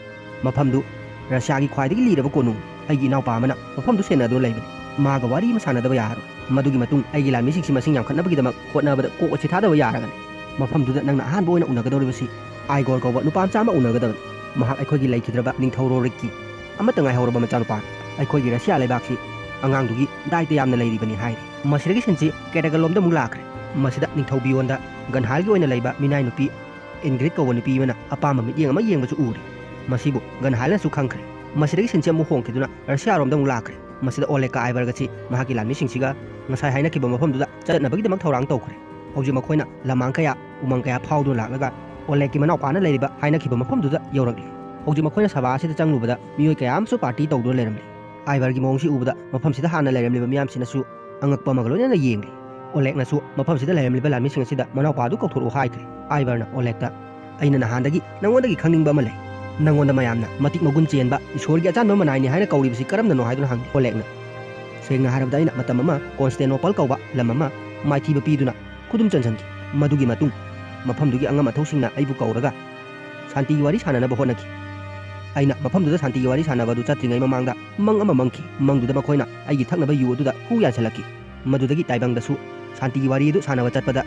"ꯃꯐꯝꯗꯨ ꯔꯁꯤꯌꯥꯒꯤ ꯈ꯭ꯋꯥꯏꯗꯒꯤ ꯂꯤꯔꯕ ꯀꯣꯅꯨꯡ, ꯑꯩꯒꯤ ꯏꯅꯥꯎꯄꯥ ꯑꯃꯅ ꯃꯐꯝꯗꯨ ꯁꯦꯟꯅꯗꯨꯅ ꯂꯩꯕꯅꯤ꯫ ꯃꯥꯒ ꯋꯥꯔꯤ ꯑꯃ ꯁꯥꯟꯅꯗꯕ ꯌꯥꯔꯔꯣꯏ꯫ ꯃꯗꯨꯒꯤ ꯃꯇꯨꯡ ꯑꯩꯒꯤ ꯂꯥꯟꯃꯤꯁꯤꯡꯁꯤ ꯃꯁꯤꯡ ꯌꯥꯝꯈꯠꯅꯕꯒꯤꯗꯃꯛ ꯍꯣꯠꯅꯕꯗ ꯀꯣꯛ ꯑꯁꯤ ꯊꯥꯗꯕ ꯌꯥꯔꯒꯅꯤ꯫ ꯃꯐꯝꯗꯨꯗ ꯅꯪꯅ ꯑꯍꯥꯟꯕ ꯑꯣꯏꯅ ꯎꯅꯒꯗꯧꯔꯤꯕꯁꯤ ꯑꯥꯏꯒꯣꯔ ꯀꯧꯕ ꯅꯨꯄꯥ ꯃꯆꯥ ꯑꯃ ꯎꯅꯒꯗꯕꯅꯤ꯫ ꯃꯍꯥꯛ ꯑꯩꯈꯣꯏꯒꯤ ꯂꯩꯈꯤꯗ꯭ꯔꯕ ꯅꯤꯡꯊꯧ ꯔꯣꯔꯤꯛꯀꯤ ꯑꯃꯠꯇ ꯉꯥꯏꯍꯧꯔꯕ ꯃꯆꯥꯅꯨꯄꯥꯅꯤ꯫ ꯑꯩꯈꯣꯏꯒꯤ ꯔꯁꯤꯌꯥ ꯂꯩꯕꯥꯛꯁꯤ ꯑꯉꯥꯡꯗꯨꯒꯤ ꯗꯥꯏꯇ ꯌꯥꯝꯅ ꯂꯩꯔꯤꯕꯅꯤ" ꯍꯥꯏꯔꯤ꯫ ꯃꯁꯤꯗꯒꯤ ꯁꯤꯟꯁꯤ ꯀꯦꯇꯥꯒꯜꯂꯣꯝꯗ ꯑꯃꯨꯛ ꯂꯥꯛꯈ꯭ꯔꯦ꯫ ꯃꯁꯤꯗ ꯅꯤꯡꯊꯧ ꯕꯤꯌꯣꯟꯗ ꯒꯟꯍꯥꯜꯒꯤ ꯑꯣꯏꯅ ꯂꯩꯕ ꯃꯤꯅꯥꯏ ꯅꯨꯄꯤ ꯏꯟꯒ꯭ꯔꯤꯠ ꯀꯧꯕ ꯅꯨꯄꯤ ꯑꯃꯅ ꯑꯄꯥꯝꯕ ꯃꯤꯠꯌꯦꯡ ꯑꯃ ꯌꯦꯡꯕꯁꯨ ꯎꯔꯤ꯫ ꯃꯁꯤꯕꯨ ꯒꯟꯍꯥꯜꯅꯁꯨ ꯈꯪꯈ꯭ꯔꯦ꯫ ꯃꯁꯤꯗꯒꯤ ꯁꯤꯟꯁꯤ ꯑꯃꯨꯛ ꯍꯣꯡꯈꯤꯗꯨꯅ ꯔꯁꯤꯌꯥꯔꯣꯝꯗ ꯑꯃꯨꯛ ꯂꯥꯛꯈ꯭ꯔꯦ꯫ ꯃꯁꯤꯗ ꯑꯣꯂꯦꯒ ꯑꯥꯏꯚꯔꯒꯁꯤ ꯃꯍꯥꯛꯀꯤ ꯂꯥꯟꯃꯤꯁꯤꯡꯁꯤꯒ ꯉꯁꯥꯏ ꯍꯥꯏꯅꯈꯤꯕ ꯃꯐꯝꯗꯨꯗ ꯆꯠꯅꯕꯒꯤꯗꯃꯛ ꯊꯧꯔꯥꯡ ꯇꯧꯈ꯭ꯔꯦ꯫ ꯍꯧꯖꯤꯛ ꯃꯈꯣꯏꯅ ꯂꯃꯥꯡ ꯀꯌꯥ, ꯎꯃꯪ ꯀꯌꯥ ꯐꯥꯎꯗꯨꯅ ꯂꯥꯛꯂꯒ ꯑꯣꯂꯦꯒꯀꯤ ꯃꯅꯥꯎꯄꯥꯅ ꯂꯩꯔꯤꯕ ꯍꯥꯏꯅꯈꯤꯕ ꯃꯐꯝꯗꯨꯗ ꯌꯧꯔꯛꯂꯤ꯫ ꯍꯧꯖꯤꯛ ꯃꯈꯣꯏꯅ ꯁꯚꯥ ꯑꯁꯤꯗ ꯆꯪꯂꯨꯕꯗ ꯃꯤꯑꯣꯏ ꯀꯌꯥ ꯑꯃꯁꯨ ꯄꯥꯔꯇꯤ ꯇꯧꯗꯨꯅ ꯂꯩꯔꯝꯂꯤ꯫ ꯑꯥꯏꯚꯔꯒꯤ ꯃꯑꯣꯡꯁꯤ ꯎꯕꯗ ꯃꯐꯝꯁꯤꯗ ꯍꯥꯟꯅ ꯂꯩꯔꯝꯂꯤꯕ ꯃꯤꯌꯥꯝꯁꯤꯅꯁꯨ ꯑꯉꯛꯄ ꯑꯃꯒ ꯂꯣꯏꯅꯅ ꯌꯦꯡꯂꯤ꯫ ꯑꯣꯂꯦꯒꯅꯁꯨ ꯃꯐꯝꯁꯤꯗ ꯂꯩꯔꯝꯂꯤꯕ ꯂꯥꯟꯃꯤꯁꯤꯡ ꯑꯁꯤꯗ ꯃꯅꯥꯎꯄꯥꯗꯨ ꯀꯧꯊꯣꯔꯛꯎ ꯍꯥꯏꯈ꯭ꯔꯦ꯫ ꯑꯥꯏꯚꯔꯅ ꯑꯣꯂꯦꯒꯇ, "ꯑꯩꯅ ꯅꯍꯥꯟꯗꯒꯤ ꯅꯉꯣꯟꯗꯒꯤ ꯈꯪꯅꯤꯡꯕ ꯑꯃ ꯂꯩ꯫ ꯅꯉꯣꯟꯗ ꯃꯌꯥꯝꯅ ꯃꯇꯤꯛ ꯃꯒꯨꯟ ꯆꯦꯟꯕ, ꯏꯁꯣꯔꯒꯤ ꯑꯆꯥꯟꯕ ꯃꯅꯥꯏꯅꯤ ꯍꯥꯏꯅ ꯀꯧꯔꯤꯕꯁꯤ ꯀꯔꯝꯅꯅꯣ?" ꯍꯥꯏꯗꯨꯅ ꯍꯪꯉꯤ꯫ ꯑꯣꯂꯦꯒꯅ, "ꯁꯦꯡꯅ ꯍꯥꯏꯔꯕꯗ ꯑꯩꯅ ꯃꯇꯝ ꯑꯃ ꯀꯣꯟꯁꯇꯦꯅꯣꯄꯜ ꯀꯧꯕ ꯂꯝ ꯑꯃ ꯃꯥꯏꯊꯤꯕ ꯄꯤꯗꯨꯅ ꯈꯨꯗꯨꯝ ꯆꯟꯁꯤꯟꯈꯤ꯫ ꯃꯗꯨꯒꯤ ꯃꯇꯨꯡ ꯃꯐꯝꯗꯨꯒꯤ ꯑꯉꯝ ꯑꯊꯧꯁꯤꯡꯅ ꯑꯩꯕꯨ ꯀꯧꯔꯒ ꯁꯥꯟꯇꯤꯒꯤ ꯋꯥꯔꯤ ꯁꯥꯟꯅꯅꯕ ꯍꯣꯠꯅꯈꯤ꯫ ꯑꯩꯅ ꯃꯐꯝꯗꯨꯗ ꯁꯥꯟꯇꯤꯒꯤ ꯋꯥꯔꯤ ꯁꯥꯟꯅꯕ ꯑꯗꯨ ꯆꯠꯇ꯭ꯔꯤꯉꯩ ꯃꯃꯥꯡꯗ ꯃꯪ ꯑꯃ ꯃꯪꯈꯤ꯫ ꯃꯪꯗꯨꯗ ꯃꯈꯣꯏꯅ ꯑꯩꯒꯤ ꯊꯛꯅꯕ ꯌꯨ ꯑꯗꯨꯗ ꯍꯨ ꯌꯥꯟꯁꯤꯜꯂꯛꯈꯤ꯫ ꯃꯗꯨꯗꯒꯤ ꯇꯥꯏꯕꯪꯗꯁꯨ ꯁꯥꯟꯇꯤꯒꯤ ꯋꯥꯔꯤ ꯑꯗꯨ ꯁꯥꯟꯅꯕ ꯆꯠꯄꯗ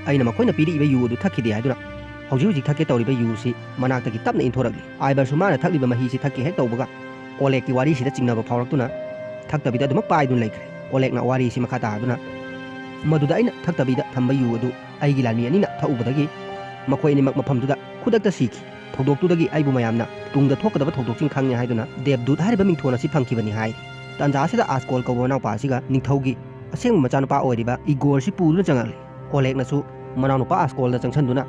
ꯑꯩꯅ ꯃꯈꯣꯏꯅ ꯄꯤꯔꯛꯏꯕ ꯌꯨ ꯑꯗꯨ ꯊꯛꯈꯤꯗꯦ ꯍꯥꯏꯗꯨꯅ ꯍꯧꯖꯤꯛ ꯍꯧꯖꯤꯛ ꯊꯛꯀꯦ ꯇꯧꯔꯤꯕ ꯌꯨ ꯑꯁꯤ ꯃꯅꯥꯛꯇꯒꯤ ꯇꯞꯅ ꯏꯟꯊꯣꯔꯛꯂꯤ꯫ ꯑꯥꯏꯚꯔꯁꯨ ꯃꯥꯅ ꯊꯛꯂꯤꯕ ꯃꯍꯤꯁꯤ ꯊꯛꯀꯦ ꯍꯦꯛ ꯇꯧꯕꯒ ꯑꯣꯂꯦꯒꯀꯤ ꯋꯥꯔꯤꯁꯤꯗ ꯆꯤꯡꯅꯕ ꯐꯥꯎꯔꯛꯇꯨꯅ ꯊꯛꯇꯕꯤꯗ ꯑꯗꯨꯃꯛ ꯄꯥꯏꯗꯨꯅ ꯂꯩꯈ꯭ꯔꯦ꯫ ꯑꯣꯂꯦꯒꯅ ꯋꯥꯔꯤꯁꯤ ꯃꯈꯥ ꯇꯥꯗꯨꯅ, ꯃꯗꯨꯗ ꯑꯩꯅ ꯊꯛꯇꯕꯤꯗ ꯊꯝꯕ ꯌꯨ ꯑꯗꯨ ꯑꯩꯒꯤ ꯂꯥꯟꯃꯤ ꯑꯅꯤꯅ ꯊꯛꯎꯕꯗꯒꯤ ꯃꯈꯣꯏ ꯑꯅꯤꯃꯛ ꯃꯐꯝꯗꯨꯗ ꯈꯨꯗꯛꯇ ꯁꯤꯈꯤ꯫ ꯊꯧꯗꯣꯛꯇꯨꯗꯒꯤ ꯑꯩꯕꯨ ꯃꯌꯥꯝꯅ ꯇꯨꯡꯗ ꯊꯣꯛꯀꯗꯕ ꯊꯧꯗꯣꯛꯁꯤꯡ ꯈꯪꯉꯦ ꯍꯥꯏꯗꯨꯅ ꯗꯦꯕꯗꯨꯠ ꯍꯥꯏꯔꯤꯕ ꯃꯤꯡꯊꯣꯟ ꯑꯁꯤ ꯐꯪꯈꯤꯕꯅꯤ ꯍꯥꯏꯔꯤ꯫ ꯇꯥꯟꯖꯥ ꯑꯁꯤꯗ ꯑꯥꯁꯀꯣꯜ ꯀꯧꯕ ꯃꯅꯥꯎꯄꯥ ꯑꯁꯤꯒ ꯅꯤꯡꯊꯧꯒꯤ ꯑꯁꯦꯡꯕ ꯃꯆꯥꯅꯨꯄꯥ ꯑꯣꯏꯔꯤꯕ ꯏꯒꯣꯔꯁꯤ ꯄꯨꯗꯨꯅ ꯆꯪꯉꯛꯂꯤ꯫ ꯑꯣꯂꯦꯒꯅꯁꯨ ꯃꯅꯥꯎꯅꯨꯄꯥ ꯑꯥꯁꯀꯣꯜꯗ ꯆꯪꯁꯤꯟꯗꯨꯅ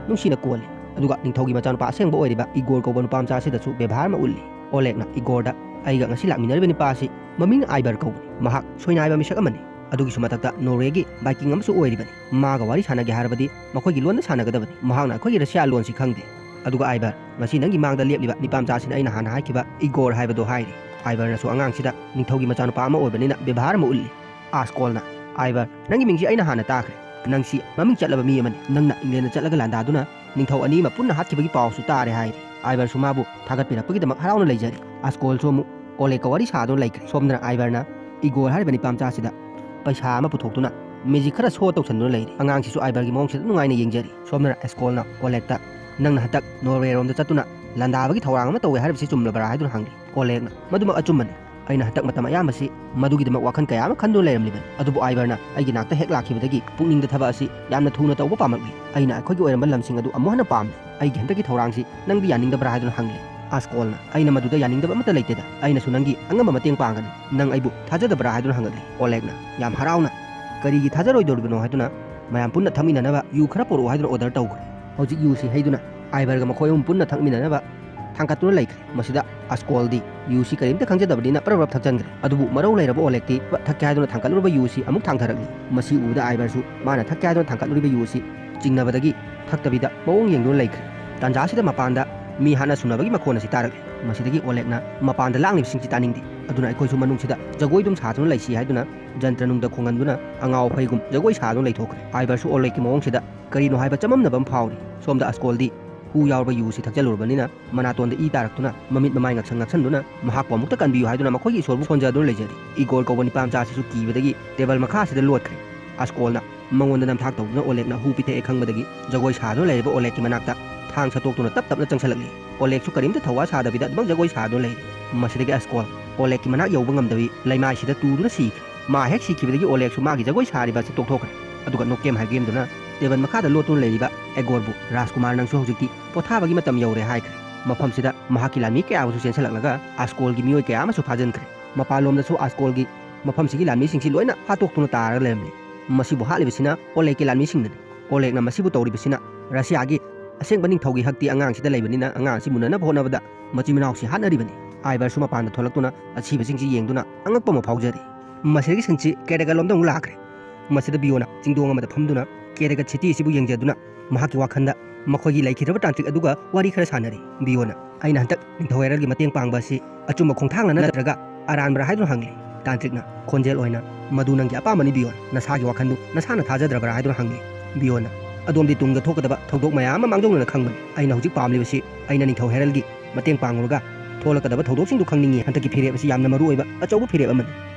ꯅꯨꯡꯁꯤꯅ ꯀꯣꯜꯂꯤ꯫ ꯑꯗꯨꯒ ꯅꯤꯡꯊꯧꯒꯤ ꯃꯆꯥꯅꯨꯄꯥ ꯑꯁꯦꯡꯕ ꯑꯣꯏꯔꯤꯕ ꯏꯒꯣꯔ ꯀꯧꯕ ꯅꯨꯄꯥ ꯃꯆꯥ ꯑꯁꯤꯗꯁꯨ ꯕꯦꯕꯥꯔ ꯑꯃ ꯎꯠꯂꯤ꯫ ꯑꯣꯂꯦꯒꯅ ꯏꯒꯣꯔꯗ, "ꯑꯩꯒ ꯉꯁꯤ ꯂꯥꯛꯃꯤꯟꯅꯔꯤꯕ ꯅꯨꯄꯥ ꯑꯁꯤ ꯃꯃꯤꯡ ꯑꯥꯏꯕꯔ ꯀꯧꯕꯅꯤ꯫ ꯃꯍꯥꯛ ꯁꯣꯏꯅꯥꯏꯕ ꯃꯤꯁꯛ ꯑꯃꯅꯤ꯫ ꯑꯗꯨꯒꯤꯁꯨ ꯃꯊꯛꯇ ꯅꯣꯔꯋꯦꯒꯤ ꯚꯥꯏꯀꯤꯡ ꯑꯃꯁꯨ ꯑꯣꯏꯔꯤꯕꯅꯤ꯫ ꯃꯥꯒ ꯋꯥꯔꯤ ꯁꯥꯟꯅꯒꯦ ꯍꯥꯏꯔꯕꯗꯤ ꯃꯈꯣꯏꯒꯤ ꯂꯣꯟꯗ ꯁꯥꯟꯅꯒꯗꯕꯅꯤ꯫ ꯃꯍꯥꯛꯅ ꯑꯩꯈꯣꯏꯒꯤ ꯔꯁꯤꯌꯥ ꯂꯣꯟꯁꯤ ꯈꯪꯗꯦ꯫ ꯑꯗꯨꯒ ꯑꯥꯏꯕꯔ, ꯉꯁꯤ ꯅꯪꯒꯤ ꯃꯥꯡꯗ ꯂꯦꯞꯂꯤꯕ ꯅꯤꯄꯥ ꯃꯆꯥꯁꯤꯅ ꯑꯩꯅ ꯍꯥꯟꯅ ꯍꯥꯏꯈꯤꯕ ꯏꯒꯣꯔ ꯍꯥꯏꯕꯗꯣ ꯍꯥꯏꯔꯤ꯫ ꯑꯥꯏꯕꯔꯅꯁꯨ ꯑꯉꯥꯡꯁꯤꯗ ꯅꯤꯡꯊꯧꯒꯤ ꯃꯆꯥꯅꯨꯄꯥ ꯑꯃ ꯑꯣꯏꯕꯅꯤꯅ ꯕꯦꯕꯥꯔ ꯑꯃ ꯎꯠꯂꯤ꯫ ꯑꯥꯁꯀꯣꯜꯅ, "ꯑꯥꯏꯕꯔ, ꯅꯪꯒꯤ ꯃꯤꯡꯁꯤ ꯑꯩꯅ ꯍꯥꯟꯅ ꯇꯥꯈ꯭ꯔꯦ꯫ ꯅꯪꯁꯤ ꯃꯃꯤꯡ ꯆꯠꯂꯕ ꯃꯤ ꯑꯃꯅꯤ꯫ ꯅꯪꯅ ꯏꯪꯂꯦꯟꯗ ꯆꯠꯂꯒ ꯂꯥꯟꯗꯥꯗꯨꯅ ꯅꯤꯡꯊꯧ ꯑꯅꯤ ꯑꯃ ꯄꯨꯟꯅ ꯍꯥꯠꯈꯤꯕꯒꯤ ꯄꯥꯎꯁꯨ ꯇꯥꯔꯦ" ꯍꯥꯏꯔꯤ꯫ ꯑꯥꯏꯕꯔꯁꯨ ꯃꯥꯕꯨ ꯊꯥꯒꯠꯄꯤꯔꯛꯄꯒꯤꯗꯃꯛ ꯍꯔꯥꯎꯅ ꯂꯩꯖꯔꯤ꯫ ꯑꯥꯁꯀꯣꯜꯁꯨ ꯑꯃꯨꯛ ꯑꯣꯂꯦꯒꯀ ꯋꯥꯔꯤ ꯁꯥꯗꯨꯅ ꯂꯩꯈ꯭ꯔꯦ꯫ ꯁꯣꯝꯗꯅ ꯑꯥꯏꯕꯔꯅ ꯏꯒꯣꯔ ꯍꯥꯏꯔꯤꯕ ꯅꯤꯄꯥ ꯃꯆꯥꯁꯤꯗ ꯄꯩꯁꯥ ꯑꯃ ꯄꯨꯊꯣꯛꯇꯨꯅ ꯃꯦꯖꯤꯛ ꯈꯔ ꯁꯣ ꯇꯧꯁꯟꯗꯨꯅ ꯂꯩꯔꯤ꯫ ꯑꯉꯥꯡꯁꯤꯁꯨ ꯑꯥꯏꯕꯔꯒꯤ ꯃꯑꯣꯡꯁꯤꯗ ꯅꯨꯡꯉꯥꯏꯅ ꯌꯦꯡꯖꯔꯤ꯫ ꯁꯣꯝꯗꯅ ꯑꯦꯁꯀꯣꯜꯅ ꯑꯣꯂꯦꯛꯇ, "ꯅꯪꯅ ꯍꯟꯗꯛ ꯅꯣꯔꯋꯦꯔꯣꯝꯗ ꯆꯠꯇꯨꯅ ꯂꯥꯟꯗꯥꯕꯒꯤ ꯊꯧꯔꯥꯡ ꯑꯃ ꯇꯧꯋꯦ ꯍꯥꯏꯔꯤꯕꯁꯤ ꯆꯨꯝꯂꯕ꯭ꯔꯥ?" ꯍꯥꯏꯗꯨꯅ ꯍꯪꯂꯤ꯫ ꯑꯣꯂꯦꯛꯅ, "ꯃꯗꯨꯃꯛ ꯑꯆꯨꯝꯕꯅꯤ꯫ ꯑꯩꯅ ꯍꯟꯗꯛ ꯃꯇꯝ ꯑꯌꯥꯝꯕꯁꯤ ꯃꯗꯨꯒꯤꯗꯃꯛ ꯋꯥꯈꯜ ꯀꯌꯥ ꯑꯃ ꯈꯟꯗꯨꯅ ꯂꯩꯔꯝꯂꯤꯕꯅꯤ꯫ ꯑꯗꯨꯕꯨ ꯑꯥꯏꯕꯔꯅ ꯑꯩꯒꯤ ꯅꯥꯛꯇ ꯍꯦꯛ ꯂꯥꯛꯈꯤꯕꯗꯒꯤ ꯄꯨꯛꯅꯤꯡꯗ ꯊꯕꯛ ꯑꯁꯤ ꯌꯥꯝꯅ ꯊꯨꯅ ꯇꯧꯕ ꯄꯥꯝꯂꯛꯂꯤ꯫ ꯑꯩꯅ ꯑꯩꯈꯣꯏꯒꯤ ꯑꯣꯏꯔꯝꯕ ꯂꯝꯁꯤꯡ ꯑꯗꯨ ꯑꯃꯨꯛ ꯍꯟꯅ ꯄꯥꯝꯂꯦ꯫ ꯑꯩꯒꯤ ꯍꯟꯗꯛꯀꯤ ꯊꯧꯔꯥꯡꯁꯤ ꯅꯪꯗꯤ ꯌꯥꯅꯤꯡꯗꯕ꯭ꯔꯥ?" ꯍꯥꯏꯗꯨꯅ ꯍꯪꯂꯤ꯫ ꯑꯥꯁꯀꯣꯜꯅ, "ꯑꯩꯅ ꯃꯗꯨꯗ ꯌꯥꯅꯤꯡꯗꯕ ꯑꯃꯠꯇ ꯂꯩꯇꯦꯗ꯫ ꯑꯩꯅꯁꯨ ꯅꯪꯒꯤ ꯑꯉꯝꯕ ꯃꯇꯦꯡ ꯄꯥꯡꯒꯅꯤ꯫ ꯅꯪ ꯑꯩꯕꯨ ꯊꯥꯖꯗꯕ꯭ꯔꯥ?" ꯍꯥꯏꯗꯨꯅ ꯍꯪꯂꯛꯂꯤ꯫ ꯑꯣꯂꯦꯛꯅ ꯌꯥꯝ ꯍꯔꯥꯎꯅ, "ꯀꯔꯤꯒꯤ ꯊꯥꯖꯔꯣꯏꯗꯧꯔꯤꯕꯅꯣ?" ꯍꯥꯏꯗꯨꯅ ꯃꯌꯥꯝ ꯄꯨꯟꯅ ꯊꯛꯃꯤꯟꯅꯅꯕ ꯌꯨ ꯈꯔ ꯄꯨꯔꯛꯎ ꯍꯥꯏꯗꯨꯅ ꯑꯣꯔꯗꯔ ꯇꯧꯈ꯭ꯔꯦ꯫ ꯍꯧꯖꯤꯛ ꯌꯨꯁꯤ ꯍꯩꯗꯨꯅ ꯑꯥꯏꯕꯔꯒ ꯃꯈꯣꯏ ꯑꯍꯨꯝ ꯄꯨꯟꯅ ꯊꯛꯃꯤꯟꯅꯅꯕ ꯊꯥꯡꯀꯠꯇꯨꯅ ꯂꯩꯈ꯭ꯔꯦ꯫ ꯃꯁꯤꯗ ꯑꯁꯀꯣꯜꯗꯤ ꯌꯨꯁꯤ ꯀꯔꯤꯝꯇ ꯈꯪꯖꯗꯕꯅꯤꯅ ꯄꯔꯞ ꯄꯔꯞ ꯊꯛꯆꯟꯈ꯭ꯔꯦ꯫ ꯑꯗꯨꯕꯨ ꯃꯔꯧ ꯂꯩꯔꯕ ꯑꯣꯂꯦꯛꯇꯤ ꯊꯛꯀꯦ ꯍꯥꯏꯗꯨꯅ ꯊꯥꯡꯀꯠꯂꯨꯔꯕ ꯌꯨꯁꯤ ꯑꯃꯨꯛ ꯊꯥꯡꯊꯔꯛꯂꯤ꯫ ꯃꯁꯤ ꯎꯕꯗ ꯑꯥꯏꯕꯔꯁꯨ ꯃꯥꯅ ꯊꯛꯀꯦ ꯍꯥꯏꯗꯨꯅ ꯊꯥꯡꯀꯠꯂꯨꯔꯤꯕ ꯌꯨ ꯑꯁꯤ ꯆꯤꯡꯅꯕꯗꯒꯤ ꯊꯛꯇꯕꯤꯗ ꯃꯑꯣꯡ ꯌꯦꯡꯗꯨꯅ ꯂꯩꯈ꯭ꯔꯦ꯫ ꯇꯥꯟꯖꯥꯁꯤꯗ ꯃꯄꯥꯟꯗ ꯃꯤ ꯍꯥꯠꯅ ꯁꯨꯅꯕꯒꯤ ꯃꯈꯣꯟ ꯑꯁꯤ ꯇꯥꯔꯛꯂꯤ꯫ ꯃꯁꯤꯗꯒꯤ ꯑꯣꯂꯦꯛꯅ, "ꯃꯄꯥꯟꯗ ꯂꯥꯡꯂꯤꯕꯁꯤꯡꯁꯤ ꯇꯥꯅꯤꯡꯗꯦ꯫ ꯑꯗꯨꯅ ꯑꯩꯈꯣꯏꯁꯨ ꯃꯅꯨꯡꯁꯤꯗ ꯖꯒꯣꯏꯗꯨꯝ ꯁꯥꯗꯨꯅ ꯂꯩꯁꯤ" ꯍꯥꯏꯗꯨꯅ ꯖꯟꯇ꯭ꯔ ꯅꯨꯡꯗ ꯈꯣꯡꯍꯟꯗꯨꯅ ꯑꯉꯥꯎ ꯑꯐꯩꯒꯨꯝ ꯖꯒꯣꯏ ꯁꯥꯗꯨꯅ ꯂꯩꯊꯣꯛꯈ꯭ꯔꯦ꯫ ꯑꯥꯏꯕꯔꯁꯨ ꯑꯣꯂꯦꯛꯀꯤ ꯃꯑꯣꯡꯁꯤꯗ ꯀꯔꯤꯅꯣ ꯍꯥꯏꯕ ꯆꯃꯝꯅꯕ ꯑꯃ ꯐꯥꯎꯔꯤ꯫ ꯁꯣꯝꯗ ꯑꯁꯀꯣꯜꯗꯤ ꯍꯨ ꯌꯥꯎꯔꯕ ꯌꯨ ꯑꯁꯤ ꯊꯛꯆꯜꯂꯨꯔꯕꯅꯤꯅ ꯃꯅꯥꯇꯣꯟꯗ ꯏ ꯇꯥꯔꯛꯇꯨꯅ ꯃꯃꯤꯠ ꯃꯃꯥꯏ ꯉꯛꯁꯪ ꯉꯛꯁꯟꯗꯨꯅ ꯃꯍꯥꯛꯄꯨ ꯑꯃꯨꯛꯇ ꯀꯟꯕꯤꯌꯨ ꯍꯥꯏꯗꯨꯅ ꯃꯈꯣꯏꯒꯤ ꯏꯁꯣꯔꯕꯨ ꯁꯣꯟꯖꯗꯨꯅ ꯂꯩꯖꯔꯤ꯫ ꯏꯒꯣꯔ ꯀꯧꯕ ꯅꯤꯄꯥ ꯃꯆꯥ ꯑꯁꯤꯁꯨ ꯀꯤꯕꯗꯒꯤ ꯇꯦꯕꯜ ꯃꯈꯥ ꯑꯁꯤꯗ ꯂꯣꯠꯈ꯭ꯔꯦ꯫ ꯑꯁꯀꯣꯜꯅ ꯃꯉꯣꯟꯗ ꯅꯝꯊꯥꯛ ꯇꯧꯗꯨꯅ ꯑꯣꯂꯦꯛꯅ ꯍꯨ ꯄꯤꯊꯛꯑꯦ ꯈꯪꯕꯗꯒꯤ ꯖꯒꯣꯏ ꯁꯥꯗꯨꯅ ꯂꯩꯔꯤꯕ ꯑꯣꯂꯦꯛꯀꯤ ꯃꯅꯥꯛꯇ ꯊꯥꯡ ꯁꯠꯇꯣꯛꯇꯨꯅ ꯇꯞ ꯇꯞꯅ ꯆꯪꯁꯤꯜꯂꯛꯂꯤ꯫ ꯑꯣꯂꯦꯛꯁꯨ ꯀꯔꯤꯝꯇ ꯊꯧꯋꯥ ꯁꯥꯗꯕꯤꯗ ꯑꯗꯨꯃꯛ ꯖꯒꯣꯏ ꯁꯥꯗꯨꯅ ꯂꯩꯔꯤ꯫ ꯃꯁꯤꯗꯒꯤ ꯑꯁꯀꯣꯜ ꯑꯣꯂꯦꯛꯀꯤ ꯃꯅꯥꯛ ꯌꯧꯕ ꯉꯝꯗꯕꯤ ꯂꯩꯃꯥꯏꯁꯤꯗ ꯇꯨꯗꯨꯅ ꯁꯤꯈ꯭ꯔꯦ꯫ ꯃꯥ ꯍꯦꯛ ꯁꯤꯈꯤꯕꯗꯒꯤ ꯑꯣꯂꯦꯛꯁꯨ ꯃꯥꯒꯤ ꯖꯒꯣꯏ ꯁꯥꯔꯤꯕ ꯑꯁꯤ ꯇꯣꯛꯊꯣꯛꯈ꯭ꯔꯦ꯫ ꯑꯗꯨꯒ ꯅꯣꯛꯀꯦꯝ ꯍꯥꯏꯒꯦꯝꯗꯨꯅ ꯇꯦꯕꯜ ꯃꯈꯥꯗ ꯂꯣꯠꯇꯨꯅ ꯂꯩꯔꯤꯕ ꯑꯦꯒꯣꯔꯕꯨ, "ꯔꯥꯖꯀꯨꯃꯥꯔ, ꯅꯪꯁꯨ ꯍꯧꯖꯤꯛꯇꯤ ꯄꯣꯊꯥꯕꯒꯤ ꯃꯇꯝ ꯌꯧꯔꯦ" ꯍꯥꯏꯈ꯭ꯔꯦ꯫ ꯃꯐꯝꯁꯤꯗ ꯃꯍꯥꯛꯀꯤ ꯂꯥꯟꯃꯤ ꯀꯌꯥ ꯑꯃꯁꯨ ꯆꯦꯟꯁꯤꯜꯂꯛꯂꯒ ꯑꯁꯀꯣꯜꯒꯤ ꯃꯤꯑꯣꯏ ꯀꯌꯥ ꯑꯃꯁꯨ ꯐꯥꯖꯤꯟꯈ꯭ꯔꯦ꯫ ꯃꯄꯥꯟꯂꯣꯝꯗꯁꯨ ꯑꯁꯀꯣꯜꯒꯤ ꯃꯐꯝꯁꯤꯒꯤ ꯂꯥꯟꯃꯤꯁꯤꯡꯁꯤ ꯂꯣꯏꯅ ꯍꯥꯠꯇꯣꯛꯇꯨꯅ ꯇꯥꯔꯒ ꯂꯩꯔꯝꯂꯤ꯫ ꯃꯁꯤꯕꯨ ꯍꯥꯠꯂꯤꯕꯁꯤꯅ ꯑꯣꯂꯦꯛꯀꯤ ꯂꯥꯟꯃꯤꯁꯤꯡꯅꯅꯤ꯫ ꯑꯣꯂꯦꯛꯅ ꯃꯁꯤꯕꯨ ꯇꯧꯔꯤꯕꯁꯤꯅ ꯔꯁꯤꯌꯥꯒꯤ ꯑꯁꯦꯡꯕ ꯅꯤꯡꯊꯧꯒꯤ ꯍꯛꯇꯤ ꯑꯉꯥꯡꯁꯤꯗ ꯂꯩꯕꯅꯤꯅ ꯑꯉꯥꯡ ꯑꯁꯤ ꯃꯨꯟꯅꯅꯕ ꯍꯣꯠꯅꯕꯗ ꯃꯆꯤꯟ ꯃꯅꯥꯎꯁꯤ ꯍꯥꯠꯅꯔꯤꯕꯅꯤ꯫ ꯑꯥꯏꯕꯔꯁꯨ ꯃꯄꯥꯟꯗ ꯊꯣꯛꯂꯛꯇꯨꯅ ꯑꯁꯤꯕꯁꯤꯡꯁꯤ ꯌꯦꯡꯗꯨꯅ ꯑꯉꯛꯄ ꯑꯃ ꯐꯥꯎꯖꯔꯤ꯫ ꯃꯁꯤꯗꯒꯤ ꯁꯤꯟꯁꯤ ꯀꯦꯔꯦꯒ ꯂꯣꯝꯗ ꯑꯃꯨꯛ ꯂꯥꯛꯈ꯭ꯔꯦ꯫ ꯃꯁꯤꯗ ꯕꯤꯌꯣꯅ ꯆꯤꯡꯗꯣꯡ ꯑꯃꯗ ꯐꯝꯗꯨꯅ ꯀꯦꯔꯦꯒ ꯁꯤꯇꯤ ꯑꯁꯤꯕꯨ ꯌꯦꯡꯖꯗꯨꯅ ꯃꯍꯥꯛꯀꯤ ꯋꯥꯈꯜꯗ ꯃꯈꯣꯏꯒꯤ ꯂꯩꯈꯤꯗ꯭ꯔꯕ ꯇꯥꯟꯇ꯭ꯔꯤꯛ ꯑꯗꯨꯒ ꯋꯥꯔꯤ ꯈꯔ ꯁꯥꯟꯅꯔꯤ꯫ ꯕꯤꯌꯣꯅ, "ꯑꯩꯅ ꯍꯟꯗꯛ ꯅꯤꯡꯊꯧ ꯍꯦꯔꯜꯒꯤ ꯃꯇꯦꯡ ꯄꯥꯡꯕ ꯑꯁꯤ ꯑꯆꯨꯝꯕ ꯈꯣꯡꯊꯥꯡꯂ ꯅꯠꯇ꯭ꯔꯒ ꯑꯔꯥꯟꯕ꯭ꯔꯥ?" ꯍꯥꯏꯗꯨꯅ ꯍꯪꯂꯤ꯫ ꯇꯥꯟꯇ꯭ꯔꯤꯛꯅ ꯈꯣꯟꯖꯦꯜ ꯑꯣꯏꯅ, "ꯃꯗꯨ ꯅꯪꯒꯤ ꯑꯄꯥꯝꯕꯅꯤ ꯕꯤꯌꯣꯟ, ꯅꯁꯥꯒꯤ ꯋꯥꯈꯜꯗꯨ ꯅꯁꯥꯅ ꯊꯥꯖꯗ꯭ꯔꯕ꯭ꯔꯥ?" ꯍꯥꯏꯗꯨꯅ ꯍꯪꯂꯤ꯫ ꯕꯤꯌꯣꯟꯅ, "ꯑꯗꯣꯝꯗꯤ ꯇꯨꯡꯗ ꯊꯣꯛꯀꯗꯕ ꯊꯧꯗꯣꯛ ꯃꯌꯥꯝ ꯑꯃ ꯃꯥꯡꯖꯧꯅꯅ ꯈꯪꯕꯅꯤ꯫ ꯑꯩꯅ ꯍꯧꯖꯤꯛ ꯄꯥꯝꯂꯤꯕꯁꯤ ꯑꯩꯅ ꯅꯤꯡꯊꯧ ꯍꯦꯔꯜꯒꯤ ꯃꯇꯦꯡ ꯄꯥꯡꯂꯨꯔꯒ ꯊꯣꯛꯂꯛꯀꯗꯕ ꯊꯧꯗꯣꯛꯁꯤꯡꯗꯨ ꯈꯪꯅꯤꯡꯏ꯫ ꯍꯟꯗꯛꯀꯤ ꯐꯤꯔꯦꯞ ꯑꯁꯤ ꯌꯥꯝꯅ ꯃꯔꯨ ꯑꯣꯏꯕ ꯑꯆꯧꯕ ꯐꯤꯔꯦꯞ ꯑꯃꯅꯤ꯫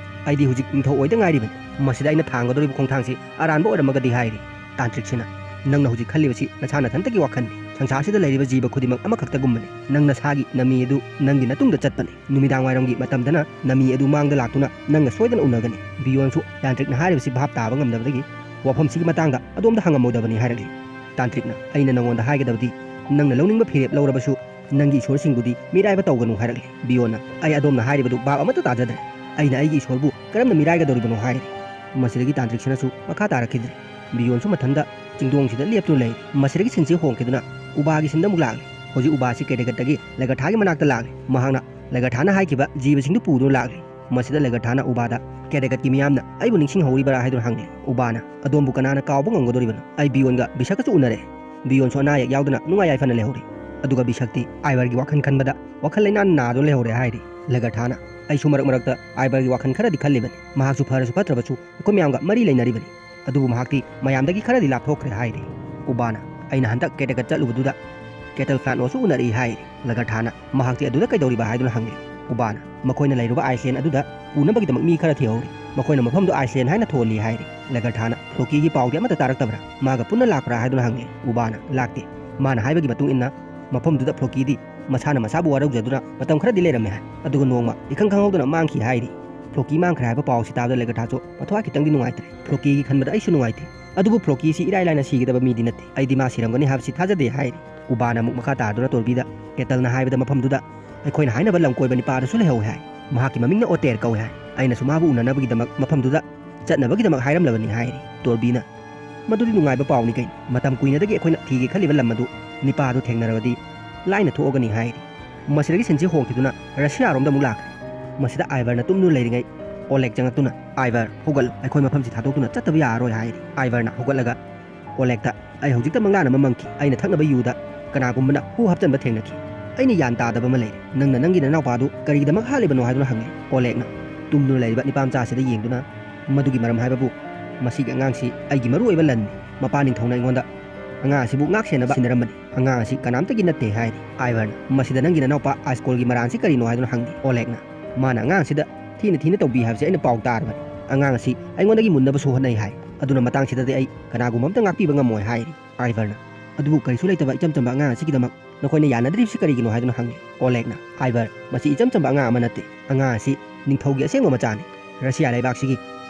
ꯑꯩꯗꯤ ꯍꯧꯖꯤꯛ ꯅꯤꯡꯊꯧ ꯑꯣꯏꯗ ꯉꯥꯏꯔꯤꯕꯅꯤ꯫ ꯃꯁꯤꯗ ꯑꯩꯅ ꯊꯥꯡꯒꯗꯧꯔꯤꯕ ꯈꯣꯡꯊꯥꯡꯁꯤ ꯑꯔꯥꯟꯕ ꯑꯣꯏꯔꯝꯃꯒꯗꯤ?" ꯍꯥꯏꯔꯤ꯫ ꯇꯥꯟꯇ꯭ꯔꯤꯛꯁꯤꯅ, "ꯅꯪꯅ ꯍꯧꯖꯤꯛ ꯈꯜꯂꯤꯕꯁꯤ ꯅꯁꯥ ꯅꯊꯟꯇꯒꯤ ꯋꯥꯈꯜꯅꯤ꯫ ꯁꯪꯁꯥꯔꯁꯤꯗ ꯂꯩꯔꯤꯕ ꯖꯤꯕ ꯈꯨꯗꯤꯡꯃꯛ ꯑꯃꯈꯛꯇꯒꯨꯝꯕꯅꯤ꯫ ꯅꯪ ꯅꯁꯥꯒꯤ ꯅꯃꯤ ꯑꯗꯨ ꯅꯪꯒꯤ ꯅꯇꯨꯡꯗ ꯆꯠꯄꯅꯤ꯫ ꯅꯨꯃꯤꯗꯥꯡ ꯋꯥꯏꯔꯝꯒꯤ ꯃꯇꯝꯗꯅ ꯅꯃꯤ ꯑꯗꯨ ꯃꯥꯡꯗ ꯂꯥꯛꯇꯨꯅ ꯅꯪꯒ ꯁꯣꯏꯗꯅ ꯎꯅꯒꯅꯤ꯫" ꯕꯤꯌꯣꯟꯁꯨ ꯇꯥꯟꯇ꯭ꯔꯤꯛꯅ ꯍꯥꯏꯔꯤꯕꯁꯤ ꯚꯥꯞ ꯇꯥꯕ ꯉꯝꯗꯕꯗꯒꯤ, "ꯋꯥꯐꯝꯁꯤꯒꯤ ꯃꯇꯥꯡꯗ ꯑꯗꯣꯝꯗ ꯍꯪꯉꯝꯃꯣꯏꯗꯕꯅꯤ" ꯍꯥꯏꯔꯛꯂꯤ꯫ ꯇꯥꯟꯇ꯭ꯔꯤꯛꯅ, "ꯑꯩꯅ ꯅꯉꯣꯟꯗ ꯍꯥꯏꯒꯗꯕꯗꯤ, ꯅꯪꯅ ꯂꯧꯅꯤꯡꯕ ꯐꯤꯔꯦꯞ ꯂꯧꯔꯕꯁꯨ ꯅꯪꯒꯤ ꯏꯁꯣꯔꯁꯤꯡꯕꯨꯗꯤ ꯃꯤꯔꯥꯏꯕ ꯇꯧꯒꯅꯨ" ꯍꯥꯏꯔꯛꯂꯤ꯫ ꯕꯤꯌꯣꯟꯅ, "ꯑꯩ ꯑꯗꯣꯝꯅ ꯍꯥꯏꯔꯤꯕꯗꯨ ꯚꯥꯞ ꯑꯃꯠꯇ ꯇꯥꯖꯗ꯭ꯔꯦ꯫ ꯑꯩꯅ ꯑꯩꯒꯤ ꯏꯁꯣꯔꯕꯨ ꯀꯔꯝꯅ ꯃꯤꯔꯥꯏꯒꯗꯧꯔꯤꯕꯅꯣ?" ꯍꯥꯏꯔꯤ꯫ ꯃꯁꯤꯗꯒꯤ ꯇꯥꯟꯇ꯭ꯔꯤꯛꯁꯤꯅꯁꯨ ꯃꯈꯥ ꯇꯥꯔꯛꯈꯤꯗ꯭ꯔꯦ꯫ ꯕꯤꯌꯣꯟꯁꯨ ꯃꯊꯟꯗ ꯆꯤꯡꯗꯣꯡꯁꯤꯗ ꯂꯦꯞꯇꯨꯅ ꯂꯩꯔꯤ꯫ ꯃꯁꯤꯗꯒꯤ ꯁꯤꯟꯁꯤ ꯍꯣꯡꯈꯤꯗꯨꯅ ꯎꯕꯥꯒꯤ ꯁꯤꯟꯗ ꯑꯃꯨꯛ ꯂꯥꯛꯂꯤ꯫ ꯍꯧꯖꯤꯛ ꯎꯕꯥꯁꯤ ꯀꯦꯗꯦꯒꯠꯇꯒꯤ ꯂꯦꯒꯔꯊꯥꯒꯤ ꯃꯅꯥꯛꯇ ꯂꯥꯛꯂꯤ꯫ ꯃꯍꯥꯛꯅ ꯂꯦꯒꯔꯊꯥꯅ ꯍꯥꯏꯈꯤꯕ ꯖꯤꯕꯁꯤꯡꯗꯨ ꯄꯨꯗꯨꯅ ꯂꯥꯛꯂꯤ꯫ ꯃꯁꯤꯗ ꯂꯦꯒꯔꯊꯥꯅ ꯎꯕꯥꯗ, "ꯀꯦꯗꯦꯒꯠꯀꯤ ꯃꯤꯌꯥꯝꯅ ꯑꯩꯕꯨ ꯅꯤꯡꯁꯤꯡꯍꯧꯔꯤꯕ꯭ꯔꯥ?" ꯍꯥꯏꯗꯨꯅ ꯍꯪꯂꯤ꯫ ꯎꯕꯥꯅ, "ꯑꯗꯣꯝꯕꯨ ꯀꯅꯥꯅ ꯀꯥꯎꯕ ꯉꯝꯒꯗꯧꯔꯤꯕꯅꯣ? ꯑꯩ ꯕꯤꯌꯣꯟꯒ ꯕꯤꯁꯛꯀꯁꯨ ꯎꯅꯔꯦ꯫ ꯕꯤꯌꯣꯟꯁꯨ ꯑꯅꯥ ꯑꯌꯦꯛ ꯌꯥꯎꯗꯅ ꯅꯨꯡꯉꯥꯏ ꯌꯥꯏꯐꯅ ꯂꯩꯍꯧꯔꯤ꯫ ꯑꯗꯨꯒ ꯕꯤꯁꯛꯇꯤ ꯑꯥꯏꯕꯔꯒꯤ ꯋꯥꯈꯜ ꯈꯟꯕꯗ ꯋꯥꯈꯜ ꯂꯩꯅꯥꯅ ꯅꯥꯗꯨꯅ ꯂꯩꯍꯧꯔꯦ" ꯍꯥꯏꯔꯤ꯫ ꯂꯦꯒꯔꯊꯥꯅ, "ꯑꯩꯁꯨ ꯃꯔꯛ ꯃꯔꯛꯇ ꯑꯥꯏꯕꯔꯒꯤ ꯋꯥꯈꯜ ꯈꯔꯗꯤ ꯈꯜꯂꯤꯕꯅꯤ꯫ ꯃꯍꯥꯛꯁꯨ ꯐꯔꯁꯨ ꯐꯠꯇ꯭ꯔꯕꯁꯨ ꯑꯩꯈꯣꯏ ꯃꯌꯥꯝꯒ ꯃꯔꯤ ꯂꯩꯅꯔꯤꯕꯅꯤ꯫ ꯑꯗꯨꯕꯨ ꯃꯍꯥꯛꯇꯤ ꯃꯌꯥꯝꯗꯒꯤ ꯈꯔꯗꯤ ꯂꯥꯞꯊꯣꯛꯈ꯭ꯔꯦ" ꯍꯥꯏꯔꯤ꯫ ꯎꯕꯥꯅ, "ꯑꯩꯅ ꯍꯟꯗꯛ ꯀꯦꯗꯦꯒꯠ ꯆꯠꯂꯨꯕꯗꯨꯗ ꯀꯦꯇꯜ ꯐ꯭ꯂꯥꯠꯅꯣꯁꯨ ꯎꯅꯔꯛꯏ" ꯍꯥꯏꯔꯤ꯫ ꯂꯦꯒꯔꯊꯥꯅ, "ꯃꯍꯥꯛꯇꯤ ꯑꯗꯨꯗ ꯀꯩꯗꯧꯔꯤꯕ?" ꯍꯥꯏꯗꯨꯅ ꯍꯪꯂꯤ꯫ ꯎꯕꯥꯅ, "ꯃꯈꯣꯏꯅ ꯂꯩꯔꯨꯕ ꯑꯥꯏꯁꯂꯦꯟ ꯑꯗꯨꯗ ꯄꯨꯅꯕꯒꯤꯗꯃꯛ ꯃꯤ ꯈꯔ ꯊꯤꯍꯧꯔꯤ꯫ ꯃꯈꯣꯏꯅ ꯃꯐꯝꯗꯨ ꯑꯥꯏꯁꯂꯦꯟ ꯍꯥꯏꯅ ꯊꯣꯜꯂꯤ" ꯍꯥꯏꯔꯤ꯫ ꯂꯦꯒꯔꯊꯥꯅ, "ꯐ꯭ꯂꯣꯀꯤꯒꯤ ꯄꯥꯎꯗꯤ ꯑꯃꯠꯇ ꯇꯥꯔꯛꯇꯕ꯭ꯔꯥ? ꯃꯥꯒ ꯄꯨꯟꯅ ꯂꯥꯛꯄ꯭ꯔꯥ?" ꯍꯥꯏꯗꯨꯅ ꯍꯪꯂꯤ꯫ ꯎꯕꯥꯅ, "ꯂꯥꯛꯇꯦ꯫ ꯃꯥꯅ ꯍꯥꯏꯕꯒꯤ ꯃꯇꯨꯡ ꯏꯟꯅ ꯃꯐꯝꯗꯨꯗ ꯐ꯭ꯂꯣꯀꯤꯗꯤ ꯃꯁꯥꯅ ꯃꯁꯥꯕꯨ ꯋꯥꯔꯧꯖꯗꯨꯅ ꯃꯇꯝ ꯈꯔꯗꯤ ꯂꯩꯔꯝꯃꯦ ꯍꯥꯏ꯫ ꯑꯗꯨꯒ ꯅꯣꯡꯃ ꯏꯈꯪ ꯈꯪꯍꯧꯗꯅ ꯃꯥꯡꯈꯤ" ꯍꯥꯏꯔꯤ꯫ ꯐ꯭ꯂꯣꯀꯤ ꯃꯥꯡꯈ꯭ꯔꯦ ꯍꯥꯏꯕ ꯄꯥꯎ ꯑꯁꯤ ꯇꯥꯕꯗ ꯂꯦꯒꯔꯊꯥꯁꯨ ꯃꯊ꯭ꯋꯥꯏ ꯈꯤꯇꯪꯗꯤ ꯅꯨꯡꯉꯥꯏꯇ꯭ꯔꯦ꯫ "ꯐ꯭ꯂꯣꯀꯤꯒꯤ ꯈꯟꯕꯗ ꯑꯩꯁꯨ ꯅꯨꯡꯉꯥꯏꯇꯦ꯫ ꯑꯗꯨꯕꯨ ꯐ꯭ꯂꯣꯀꯤꯁꯤ ꯏꯔꯥꯏ ꯂꯥꯏꯅ ꯁꯤꯒꯗꯕ ꯃꯤꯗꯤ ꯅꯠꯇꯦ꯫ ꯑꯩꯗꯤ ꯃꯥ ꯁꯤꯔꯝꯒꯅꯤ ꯍꯥꯏꯕꯁꯤ ꯊꯥꯖꯗꯦ" ꯍꯥꯏꯔꯤ꯫ ꯎꯕꯥꯅ ꯑꯃꯨꯛ ꯃꯈꯥ ꯇꯥꯗꯨꯅ ꯇꯣꯔꯕꯤꯗ, "ꯀꯦꯇꯜꯅ ꯍꯥꯏꯕꯗ ꯃꯐꯝꯗꯨꯗ ꯑꯩꯈꯣꯏꯅ ꯍꯥꯏꯅꯕ ꯂꯝꯀꯣꯏꯕ ꯅꯤꯄꯥ ꯑꯗꯨꯁꯨ ꯂꯩꯍꯧꯋꯤ ꯍꯥꯏ꯫ ꯃꯍꯥꯛꯀꯤ ꯃꯃꯤꯡꯅ ꯑꯣꯇꯦꯔ ꯀꯧꯏ ꯍꯥꯏ꯫ ꯑꯩꯅꯁꯨ ꯃꯥꯕꯨ ꯎꯅꯅꯕꯒꯤꯗꯃꯛ ꯃꯐꯝꯗꯨꯗ ꯆꯠꯅꯕꯒꯤꯗꯃꯛ ꯍꯥꯏꯔꯝꯂꯕꯅꯤ" ꯍꯥꯏꯔꯤ꯫ ꯇꯣꯔꯕꯤꯅ, "ꯃꯗꯨꯗꯤ ꯅꯨꯡꯉꯥꯏꯕ ꯄꯥꯎꯅꯤ ꯀꯩꯅꯣ꯫ ꯃꯇꯝ ꯀꯨꯏꯅꯗꯒꯤ ꯑꯩꯈꯣꯏꯅ ꯊꯤꯒꯦ ꯈꯜꯂꯤꯕ ꯂꯝ ꯑꯗꯨ ꯅꯤꯄꯥ ꯑꯗꯨ ꯊꯦꯡꯅꯔꯕꯗꯤ ꯂꯥꯏꯅ ꯊꯣꯛꯑꯒꯅꯤ" ꯍꯥꯏꯔꯤ꯫ ꯃꯁꯤꯗꯒꯤ ꯁꯤꯟꯁꯤ ꯍꯣꯡꯈꯤꯗꯨꯅ ꯔꯁꯤꯌꯥꯔꯣꯝꯗ ꯑꯃꯨꯛ ꯂꯥꯛꯈ꯭ꯔꯦ꯫ ꯃꯁꯤꯗ ꯑꯥꯏꯕꯔꯅ ꯇꯨꯝꯗꯨꯅ ꯂꯩꯔꯤꯉꯩ ꯑꯣꯂꯦꯛ ꯆꯪꯉꯛꯇꯨꯅ, "ꯑꯥꯏꯕꯔ, ꯍꯧꯒꯠꯂꯨ, ꯑꯩꯈꯣꯏ ꯃꯐꯝꯁꯤ ꯊꯥꯗꯣꯛꯇꯨꯅ ꯆꯠꯇꯕ ꯌꯥꯔꯔꯣꯏ" ꯍꯥꯏꯔꯤ꯫ ꯑꯥꯏꯕꯔꯅ ꯍꯧꯒꯠꯂꯒ ꯑꯣꯂꯦꯛꯇ, ꯑꯩ ꯍꯧꯖꯤꯛꯇ ꯃꯪꯂꯥꯟ ꯑꯃ ꯃꯪꯈꯤ꯫ ꯑꯩꯅ ꯊꯛꯅꯕ ꯌꯨꯗ ꯀꯅꯥꯒꯨꯝꯕꯅ ꯍꯨ ꯍꯥꯞꯆꯟꯕ ꯊꯦꯡꯅꯈꯤ꯫ ꯑꯩꯅ ꯒ꯭ꯌꯥꯟ ꯇꯥꯗꯕ ꯑꯃ ꯂꯩꯔꯦ꯫ ꯅꯪꯅ ꯅꯪꯒꯤ ꯅꯅꯥꯎꯄꯥꯗꯨ ꯀꯔꯤꯒꯤꯗꯃꯛ ꯍꯥꯠꯂꯤꯕꯅꯣ ꯍꯥꯏꯗꯨꯅ ꯍꯪꯂꯤ ꯑꯣꯂꯦꯒꯅ꯫ ꯇꯨꯝꯗꯨꯅ ꯂꯩꯔꯤꯕ ꯅꯤꯄꯥ ꯃꯆꯥꯁꯤꯗ ꯌꯦꯡꯗꯨꯅ, ꯃꯗꯨꯒꯤ ꯃꯔꯝ ꯍꯥꯏꯕꯕꯨ, ꯃꯁꯤꯒꯤ ꯑꯉꯥꯡꯁꯤ ꯑꯩꯒꯤ ꯃꯔꯨꯑꯣꯏꯕ ꯂꯟꯅꯤ꯫ ꯃꯄꯥ ꯅꯤꯡꯊꯧꯅ ꯑꯩꯉꯣꯟꯗ ꯑꯉꯥꯡ ꯑꯁꯤꯕꯨ ꯉꯥꯛ ꯁꯦꯟꯅꯕ ꯁꯤꯟꯅꯔꯝꯕꯅꯤ꯫ ꯑꯉꯥꯡ ꯑꯁꯤ ꯀꯅꯥꯝꯇꯒꯤ ꯅꯠꯇꯦ ꯍꯥꯏꯔꯤ ꯑꯥꯏꯚꯔꯅ꯫ ꯃꯁꯤꯗ ꯅꯪꯒꯤ ꯅꯅꯥꯎꯄꯥ ꯑꯥꯏꯁꯀꯣꯜꯒꯤ ꯃꯔꯥꯟꯁꯤ ꯀꯔꯤꯅꯣ ꯍꯥꯏꯗꯨꯅ ꯍꯪꯂꯤ ꯑꯣꯂꯦꯒꯅ꯫ ꯃꯥꯅ ꯑꯉꯥꯡꯁꯤꯗ ꯊꯤꯅ ꯊꯤꯅ ꯇꯧꯕꯤ ꯍꯥꯏꯕꯁꯤ ꯑꯩꯅ ꯄꯥꯎ ꯇꯥꯔꯕꯅꯤ꯫ ꯑꯉꯥꯡ ꯑꯁꯤ ꯑꯩꯉꯣꯟꯗꯒꯤ ꯃꯨꯟꯅꯕꯁꯨ ꯍꯣꯠꯅꯩ ꯍꯥꯏ꯫ ꯑꯗꯨꯅ ꯃꯇꯥꯡꯁꯤꯗꯗꯤ ꯑꯩ ꯀꯅꯥꯒꯨꯝꯕ ꯑꯝꯇ ꯉꯥꯛꯄꯤꯕ ꯉꯝꯃꯣꯏ ꯍꯥꯏꯔꯤ ꯑꯥꯏꯚꯔꯅ꯫ ꯑꯗꯨꯕꯨ ꯀꯔꯤꯁꯨ ꯂꯩꯇꯕ ꯏꯆꯝ ꯆꯝꯕ ꯑꯉꯥꯡ ꯑꯁꯤꯒꯤꯗꯃꯛ ꯅꯈꯣꯏꯅ ꯌꯥꯅꯗ꯭ꯔꯤꯕꯁꯤ ꯀꯔꯤꯒꯤꯅꯣ ꯍꯥꯏꯗꯨꯅ ꯍꯪꯂꯤ ꯑꯣꯂꯦꯒꯅ꯫ ꯑꯥꯏꯚꯔ, ꯃꯁꯤ ꯏꯆꯝ ꯆꯝꯕ ꯑꯉꯥꯡ ꯑꯃ ꯅꯠꯇꯦ꯫ ꯑꯉꯥꯡ ꯑꯁꯤ ꯅꯤꯡꯊꯧꯒꯤ ꯑꯁꯦꯡꯕ ꯃꯆꯥꯅꯤ꯫ ꯔꯁꯤꯌꯥ ꯂꯩꯕꯥꯛꯁꯤꯒꯤ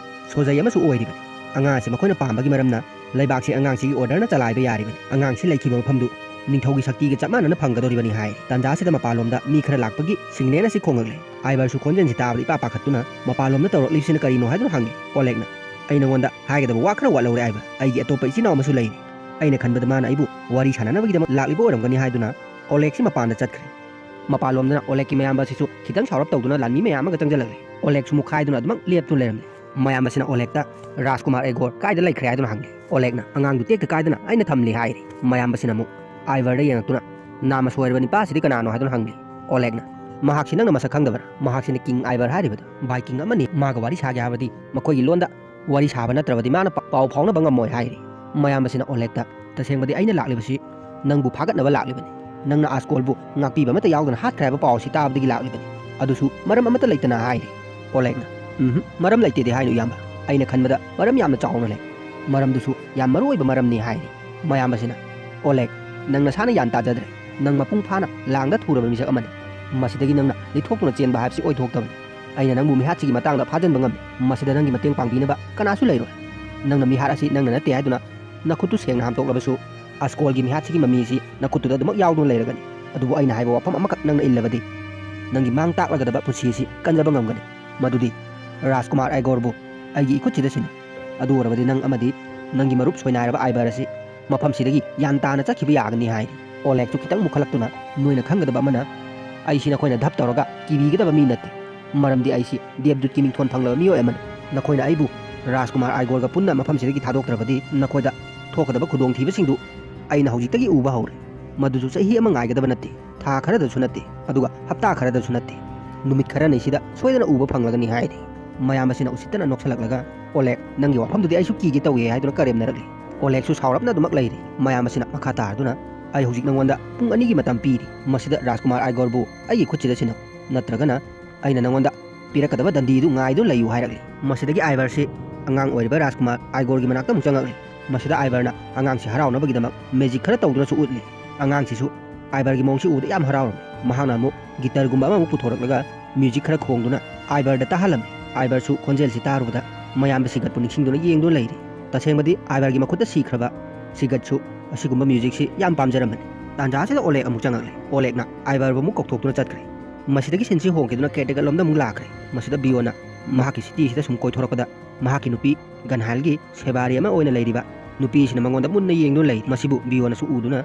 ꯁꯣꯖꯩ ꯑꯃꯁꯨ ꯑꯣꯏꯔꯤꯕꯅꯤ꯫ ꯑꯉꯥꯡ ꯑꯁꯤ ꯃꯈꯣꯏꯅ ꯄꯥꯝꯕꯒꯤ ꯃꯔꯝꯅ ꯂꯩꯕꯥꯛꯁꯤ ꯑꯉꯥꯡꯁꯤꯒꯤ ꯑꯣꯔꯗꯔꯅ ꯆꯂꯥꯏꯕ ꯌꯥꯔꯤꯕꯅꯤ꯫ ꯑꯉꯥꯡꯁꯤ ꯂꯩꯈꯤꯕ ꯃꯐꯝꯗꯨ ꯅꯤꯡꯊꯧꯒꯤ ꯁꯛꯇꯤꯒ ꯆꯞ ꯃꯥꯟꯅꯅ ꯐꯪꯒꯗꯧꯔꯤꯕꯅꯤ ꯍꯥꯏ꯫ ꯇꯥꯟꯖꯥꯁꯤꯗ ꯃꯄꯥꯟꯂꯣꯝꯗ ꯃꯤ ꯈꯔ ꯂꯥꯛꯄꯒꯤ ꯁꯤꯒꯅꯦꯜ ꯑꯁꯤ ꯈꯣꯡꯂꯛꯂꯦ꯫ ꯑꯥꯏꯚꯔꯁꯨ ꯈꯣꯟꯖꯦꯜꯁꯤ ꯇꯥꯕꯗ ꯏꯄꯥ ꯄꯥꯈꯠꯇꯨꯅ ꯃꯄꯥꯟꯂꯣꯝꯗ ꯇꯧꯔꯛꯂꯤꯕꯁꯤꯅ ꯀꯔꯤꯅꯣ ꯍꯥꯏꯗꯨꯅ ꯍꯪꯉꯤ ꯑꯣꯂꯦꯒꯅ꯫ ꯑꯩ ꯅꯉꯣꯟꯗ ꯍꯥꯏꯒꯗꯕ ꯋꯥ ꯈꯔ ꯋꯥꯠꯍꯧꯔꯦ ꯑꯥꯏꯚꯔ꯫ ꯑꯩꯒꯤ ꯑꯇꯣꯞꯄ ꯏꯆꯤꯟ ꯏꯅꯥꯎ ꯑꯃꯁꯨ ꯂꯩꯔꯤ꯫ ꯑꯩꯅ ꯈꯟꯕꯗ ꯃꯥꯅ ꯑꯩꯕꯨ ꯋꯥꯔꯤ ꯁꯥꯟꯅꯅꯕꯒꯤꯗꯃꯛ ꯂꯥꯛꯂꯤꯕ ꯑꯣꯏꯔꯝꯒꯅꯤ ꯍꯥꯏꯗꯨꯅ ꯑꯣꯂꯦꯒꯁꯤ ꯃꯄꯥꯟꯗ ꯆꯠꯈ꯭ꯔꯦ꯫ ꯃꯄꯥꯟꯂꯣꯝꯗꯅ ꯑꯣꯂꯦꯒꯀꯤ ꯃꯌꯥꯝꯕ ꯑꯁꯤꯁꯨ ꯈꯤꯇꯪ ꯁꯥꯎꯔꯞ ꯇꯧꯗꯨꯅ ꯂꯥꯟꯃꯤ ꯃꯌꯥꯝ ꯑꯃꯒ ꯆꯪꯁꯤꯜꯂꯛꯂꯦ꯫ ꯑꯣꯂꯦꯒꯁꯨ ꯃꯨꯛꯈꯥꯏꯗꯨꯅ ꯑꯗꯨꯃꯛ ꯂꯦꯞꯇꯨꯅ ꯂꯩꯔꯝꯂꯦ꯫ ꯃꯌꯥꯝꯕꯁꯤꯅ ꯑꯣꯂꯦꯒꯇ, "ꯔꯥꯖꯀꯨꯃꯥꯔ ꯑꯦꯒꯣꯔ ꯀꯥꯏꯗ ꯂꯩꯈ꯭ꯔꯦ?" ꯍꯥꯏꯗꯨꯅ ꯍꯪꯂꯤ꯫ ꯑꯣꯂꯦꯒꯅ, "ꯑꯉꯥꯡꯗꯨ ꯇꯦꯛꯇ ꯀꯥꯏꯗꯅ ꯑꯩꯅ ꯊꯝꯂꯤ" ꯍꯥꯏꯔꯤ꯫ ꯃꯌꯥꯝꯕꯁꯤꯅ ꯑꯃꯨꯛ ꯑꯥꯏꯚꯔꯗ ꯌꯦꯡꯉꯛꯇꯨꯅ, "ꯅꯥꯃ ꯁꯣꯏꯔꯕ ꯅꯤꯄꯥꯁꯤꯗꯤ ꯀꯅꯥꯅꯣ?" ꯍꯥꯏꯗꯨꯅ ꯍꯪꯂꯤ꯫ ꯑꯣꯂꯦꯒꯅ, "ꯃꯍꯥꯛꯁꯤ ꯅꯪꯅ ꯃꯁꯛ ꯈꯪꯗꯕ꯭ꯔꯥ? ꯃꯍꯥꯛꯁꯤꯅ ꯀꯤꯡ ꯑꯥꯏꯚꯔ ꯍꯥꯏꯔꯤꯕꯗꯨ꯫ ꯚꯥꯏꯀꯤꯡ ꯑꯃꯅꯤ꯫ ꯃꯥꯒ ꯋꯥꯔꯤ ꯁꯥꯒꯦ ꯍꯥꯏꯕꯗꯤ ꯃꯈꯣꯏꯒꯤ ꯂꯣꯟꯗ ꯋꯥꯔꯤ ꯁꯥꯕ ꯅꯠꯇ꯭ꯔꯕꯗꯤ ꯃꯥꯅ ꯄ-, ꯄꯥꯎ ꯐꯥꯎꯅꯕ ꯉꯝꯃꯣꯏ" ꯍꯥꯏꯔꯤ꯫ ꯃꯌꯥꯝꯕꯁꯤꯅ ꯑꯣꯂꯦꯒꯇ, "ꯇꯁꯦꯡꯕꯗꯤ ꯑꯩꯅ ꯂꯥꯛꯂꯤꯕꯁꯤ ꯅꯪꯕꯨ ꯐꯥꯒꯠꯅꯕ ꯂꯥꯛꯂꯤꯕꯅꯤ꯫ ꯅꯪꯅ ꯑꯥꯁꯀꯣꯜꯕꯨ ꯉꯥꯛꯄꯤꯕ ꯑꯃꯠꯇ ꯌꯥꯎꯗꯅ ꯍꯥꯠꯈ꯭ꯔꯦ ꯍꯥꯏꯕ ꯄꯥꯎ ꯑꯁꯤ ꯇꯥꯕꯗꯒꯤ ꯂꯥꯛꯂꯤꯕꯅꯤ꯫ ꯑꯗꯨꯁꯨ ꯃꯔꯝ ꯑꯃꯠꯇ ꯂꯩꯇꯅ" ꯍꯥꯏꯔꯤ꯫ ꯑꯣꯂꯦꯒꯅ, "ꯎꯝꯍꯨꯝ, ꯃꯔꯝ ꯂꯩꯇꯦꯗꯤ ꯍꯥꯏꯅꯨ ꯏꯌꯥꯝꯕ꯫ ꯑꯩꯅ ꯈꯟꯕꯗ ꯃꯔꯝ ꯌꯥꯝꯅ ꯆꯥꯎꯅ ꯂꯩ꯫ ꯃꯔꯝꯗꯨꯁꯨ ꯌꯥꯝ ꯃꯔꯨ ꯑꯣꯏꯕ ꯃꯔꯝꯅꯤ" ꯍꯥꯏꯔꯤ꯫ ꯃꯌꯥꯝꯕꯁꯤꯅ, "ꯑꯣꯂꯦꯒ, ꯅꯪ ꯅꯁꯥꯅ ꯒ꯭ꯌꯥꯟ ꯇꯥꯖꯗ꯭ꯔꯦ꯫ ꯅꯪ ꯃꯄꯨꯡ ꯐꯥꯅ ꯂꯥꯡꯗ ꯊꯨꯔꯕ ꯃꯤꯁꯛ ꯑꯃꯅꯤ꯫ ꯃꯁꯤꯗꯒꯤ ꯅꯪꯅ ꯂꯤꯊꯣꯛꯇꯨꯅ ꯆꯦꯟꯕ ꯍꯥꯏꯕꯁꯤ ꯑꯣꯏꯊꯣꯛꯇꯕꯅꯤ꯫ ꯑꯩꯅ ꯅꯪꯕꯨ ꯃꯤꯍꯥꯠꯁꯤꯒꯤ ꯃꯇꯥꯡꯗ ꯐꯥꯖꯤꯟꯕ ꯉꯝꯃꯤ꯫ ꯃꯁꯤꯗ ꯅꯪꯒꯤ ꯃꯇꯦꯡ ꯄꯥꯡꯕꯤꯅꯕ ꯀꯅꯥꯁꯨ ꯂꯩꯔꯣꯏ꯫ ꯅꯪꯅ ꯃꯤꯍꯥꯠ ꯑꯁꯤ ꯅꯪꯅ ꯅꯠꯇꯦ ꯍꯥꯏꯗꯨꯅ ꯅꯈꯨꯠꯇꯨ ꯁꯦꯡꯅ ꯍꯥꯝꯇꯣꯛꯂꯕꯁꯨ, ꯑꯁꯀꯣꯜꯒꯤ ꯃꯤꯍꯥꯠꯁꯤꯒꯤ ꯃꯃꯤ ꯑꯁꯤ ꯅꯈꯨꯠꯇꯨꯗ ꯑꯗꯨꯃꯛ ꯌꯥꯎꯗꯨꯅ ꯂꯩꯔꯒꯅꯤ꯫ ꯑꯗꯨꯕꯨ ꯑꯩꯅ ꯍꯥꯏꯕ ꯋꯥꯐꯝ ꯑꯃꯈꯛ ꯅꯪꯅ ꯏꯜꯂꯕꯗꯤ, ꯅꯪꯒꯤ ꯃꯥꯡ ꯇꯥꯛꯂꯒꯗꯕ ꯄꯨꯟꯁꯤ ꯑꯁꯤ ꯀꯟꯖꯕ ꯉꯝꯒꯅꯤ꯫ ꯃꯗꯨꯗꯤ ꯔꯥꯖꯀꯨꯃꯥꯔ ꯑꯥꯏꯒꯣꯔꯕꯨ ꯑꯩꯒꯤ ꯏꯈꯨꯠꯁꯤꯗ ꯁꯤꯟꯅ꯫ ꯑꯗꯨ ꯑꯣꯏꯔꯕꯗꯤ ꯅꯪ ꯑꯃꯗꯤ ꯅꯪꯒꯤ ꯃꯔꯨꯞ ꯁꯣꯏꯅꯥꯏꯔꯕ ꯑꯥꯏꯕꯔ ꯑꯁꯤ ꯃꯐꯝꯁꯤꯗꯒꯤ ꯒ꯭ꯌꯥꯟ ꯇꯥꯅ ꯆꯠꯈꯤꯕ ꯌꯥꯒꯅꯤ" ꯍꯥꯏꯔꯤ꯫ ꯑꯣꯂꯦꯒꯁꯨ ꯈꯤꯇꯪ ꯃꯨꯛꯈꯠꯂꯛꯇꯨꯅ, "ꯅꯣꯏꯅ ꯈꯪꯒꯗꯕ ꯑꯃꯅ, ꯑꯩꯁꯤ ꯅꯈꯣꯏꯅ ꯙꯞ ꯇꯧꯔꯒ ꯀꯤꯕꯤꯒꯗꯕ ꯃꯤ ꯅꯠꯇꯦ꯫ ꯃꯔꯝꯗꯤ ꯑꯩꯁꯤ ꯗꯦꯕꯗꯨꯠꯀꯤ ꯃꯤꯡꯊꯣꯟ ꯐꯪꯂꯕ ꯃꯤꯑꯣꯏ ꯑꯃꯅꯤ꯫ ꯅꯈꯣꯏꯅ ꯑꯩꯕꯨ ꯔꯥꯖꯀꯨꯃꯥꯔ ꯑꯥꯏꯒꯣꯔꯒ ꯄꯨꯟꯅ ꯃꯐꯝꯁꯤꯗꯒꯤ ꯊꯥꯗꯣꯛꯇ꯭ꯔꯕꯗꯤ ꯅꯈꯣꯏꯗ ꯊꯣꯛꯀꯗꯕ ꯈꯨꯗꯣꯡꯊꯤꯕꯁꯤꯡꯗꯨ ꯑꯩꯅ ꯍꯧꯖꯤꯛꯇꯒꯤ ꯎꯕ ꯍꯧꯔꯦ꯫ ꯃꯗꯨꯁꯨ ꯆꯍꯤ ꯑꯃ ꯉꯥꯏꯒꯗꯕ ꯅꯠꯇꯦ, ꯊꯥ ꯈꯔꯗꯁꯨ ꯅꯠꯇꯦ, ꯑꯗꯨꯒ ꯍꯞꯇꯥ ꯈꯔꯗꯁꯨ ꯅꯠꯇꯦ, ꯅꯨꯃꯤꯠ ꯈꯔꯅꯤꯁꯤꯗ ꯁꯣꯏꯗꯅ ꯎꯕ ꯐꯪꯂꯒꯅꯤ ꯍꯥꯏꯔꯤ꯫ ꯃꯌꯥꯝ ꯑꯁꯤꯅ ꯎꯁꯤꯠꯇꯅ ꯅꯣꯛꯁꯜꯂꯛꯂꯒ, "ꯑꯣꯂꯦꯛ, ꯅꯪꯒꯤ ꯋꯥꯐꯝꯗꯨꯗꯤ ꯑꯩꯁꯨ ꯀꯤꯒꯦ ꯇꯧꯏ" ꯍꯥꯏꯗꯨꯅ ꯀꯔꯦꯝꯅꯔꯛꯂꯤ꯫ ꯑꯣꯂꯦꯛꯁꯨ ꯁꯥꯎꯔꯞꯅ ꯑꯗꯨꯃꯛ ꯂꯩꯔꯤ꯫ ꯃꯌꯥꯝ ꯑꯁꯤꯅ ꯃꯈꯥ ꯇꯥꯔꯗꯨꯅ, "ꯑꯩ ꯍꯧꯖꯤꯛ ꯅꯪꯉꯣꯟꯗ ꯄꯨꯡ ꯑꯅꯤꯒꯤ ꯃꯇꯝ ꯄꯤꯔꯤ꯫ ꯃꯁꯤꯗ ꯔꯥꯖꯀꯨꯃꯥꯔ ꯑꯥꯏꯒꯣꯔꯕꯨ ꯑꯩꯒꯤ ꯈꯨꯠꯁꯤꯗ ꯁꯤꯟꯅꯧ, ꯅꯠꯇ꯭ꯔꯒꯅ ꯑꯩꯅ ꯅꯪꯉꯣꯟꯗ ꯄꯤꯔꯛꯀꯗꯕ ꯗꯟꯗꯤꯗꯨ ꯉꯥꯏꯗꯨꯅ ꯂꯩꯌꯨ" ꯍꯥꯏꯔꯛꯂꯤ꯫ ꯃꯁꯤꯗꯒꯤ ꯑꯥꯏꯕꯔꯁꯤ ꯑꯉꯥꯡ ꯑꯣꯏꯔꯤꯕ ꯔꯥꯖꯀꯨꯃꯥꯔ ꯑꯥꯏꯒꯣꯔꯒꯤ ꯃꯅꯥꯛꯇ ꯑꯃꯨꯛ ꯆꯪꯉꯛꯂꯤ꯫ ꯃꯁꯤꯗ ꯑꯥꯏꯕꯔꯅ ꯑꯉꯥꯡꯁꯤ ꯍꯔꯥꯎꯅꯕꯒꯤꯗꯃꯛ ꯃꯦꯖꯤꯛ ꯈꯔ ꯇꯧꯗꯨꯅꯁꯨ ꯎꯠꯂꯤ꯫ ꯑꯉꯥꯡꯁꯤꯁꯨ ꯑꯥꯏꯕꯔꯒꯤ ꯃꯑꯣꯡꯁꯤ ꯎꯕꯗ ꯌꯥꯝ ꯍꯔꯥꯎꯔꯝꯃꯤ꯫ ꯃꯍꯥꯛꯅ ꯑꯃꯨꯛ ꯒꯤꯇꯔꯒꯨꯝꯕ ꯑꯃꯃꯨꯛ ꯄꯨꯊꯣꯔꯛꯂꯒ ꯃ꯭ꯌꯨꯖꯤꯛ ꯈꯔ ꯈꯣꯡꯗꯨꯅ ꯑꯥꯏꯕꯔꯗ ꯇꯥꯍꯜꯂꯝꯃꯤ꯫ ꯑꯥꯏꯕꯔꯁꯨ ꯈꯣꯟꯖꯦꯜꯁꯤ ꯇꯥꯔꯨꯕꯗ ꯃꯌꯥꯝꯕ ꯁꯤꯒꯠꯄꯨ ꯅꯤꯡꯁꯤꯡꯗꯨꯅ ꯌꯦꯡꯗꯨꯅ ꯂꯩꯔꯤ꯫ ꯇꯁꯦꯡꯕꯗꯤ ꯑꯥꯏꯕꯔꯒꯤ ꯃꯈꯨꯠꯇ ꯁꯤꯈ꯭ꯔꯕ ꯁꯤꯒꯠꯁꯨ ꯑꯁꯤꯒꯨꯝꯕ ꯃ꯭ꯌꯨꯖꯤꯛꯁꯤ ꯌꯥꯝ ꯄꯥꯝꯖꯔꯝꯕꯅꯤ꯫ ꯇꯥꯟꯖꯥ ꯑꯁꯤꯗ ꯑꯣꯂꯦꯛ ꯑꯃꯨꯛ ꯆꯪꯉꯛꯂꯦ꯫ ꯑꯣꯂꯦꯛꯅ ꯑꯥꯏꯕꯔꯕꯨ ꯑꯃꯨꯛ ꯀꯧꯊꯣꯛꯇꯨꯅ ꯆꯠꯈ꯭ꯔꯦ꯫ ꯃꯁꯤꯗꯒꯤ ꯁꯤꯟꯁꯤ ꯍꯣꯡꯈꯤꯗꯨꯅ ꯀꯦꯌꯔꯇꯦꯀꯔ ꯂꯣꯝꯗ ꯑꯃꯨꯛ ꯂꯥꯛꯈ꯭ꯔꯦ꯫ ꯃꯁꯤꯗ ꯕꯤꯌꯣꯟꯅ ꯃꯍꯥꯛꯀꯤ ꯁꯤꯇꯤꯁꯤꯗ ꯁꯨꯝ ꯀꯣꯏꯊꯣꯔꯛꯄꯗ ꯃꯍꯥꯛꯀꯤ ꯅꯨꯄꯤ ꯒꯟꯍꯥꯏꯜꯒꯤ ꯁꯦꯕꯥꯔꯤ ꯑꯃ ꯑꯣꯏꯅ ꯂꯩꯔꯤꯕ ꯅꯨꯄꯤꯁꯤꯅ ꯃꯉꯣꯟꯗ ꯃꯨꯟꯅ ꯌꯦꯡꯗꯨꯅ ꯂꯩ꯫ ꯃꯁꯤꯕꯨ ꯕꯤꯌꯣꯟꯅꯁꯨ ꯎꯗꯨꯅ,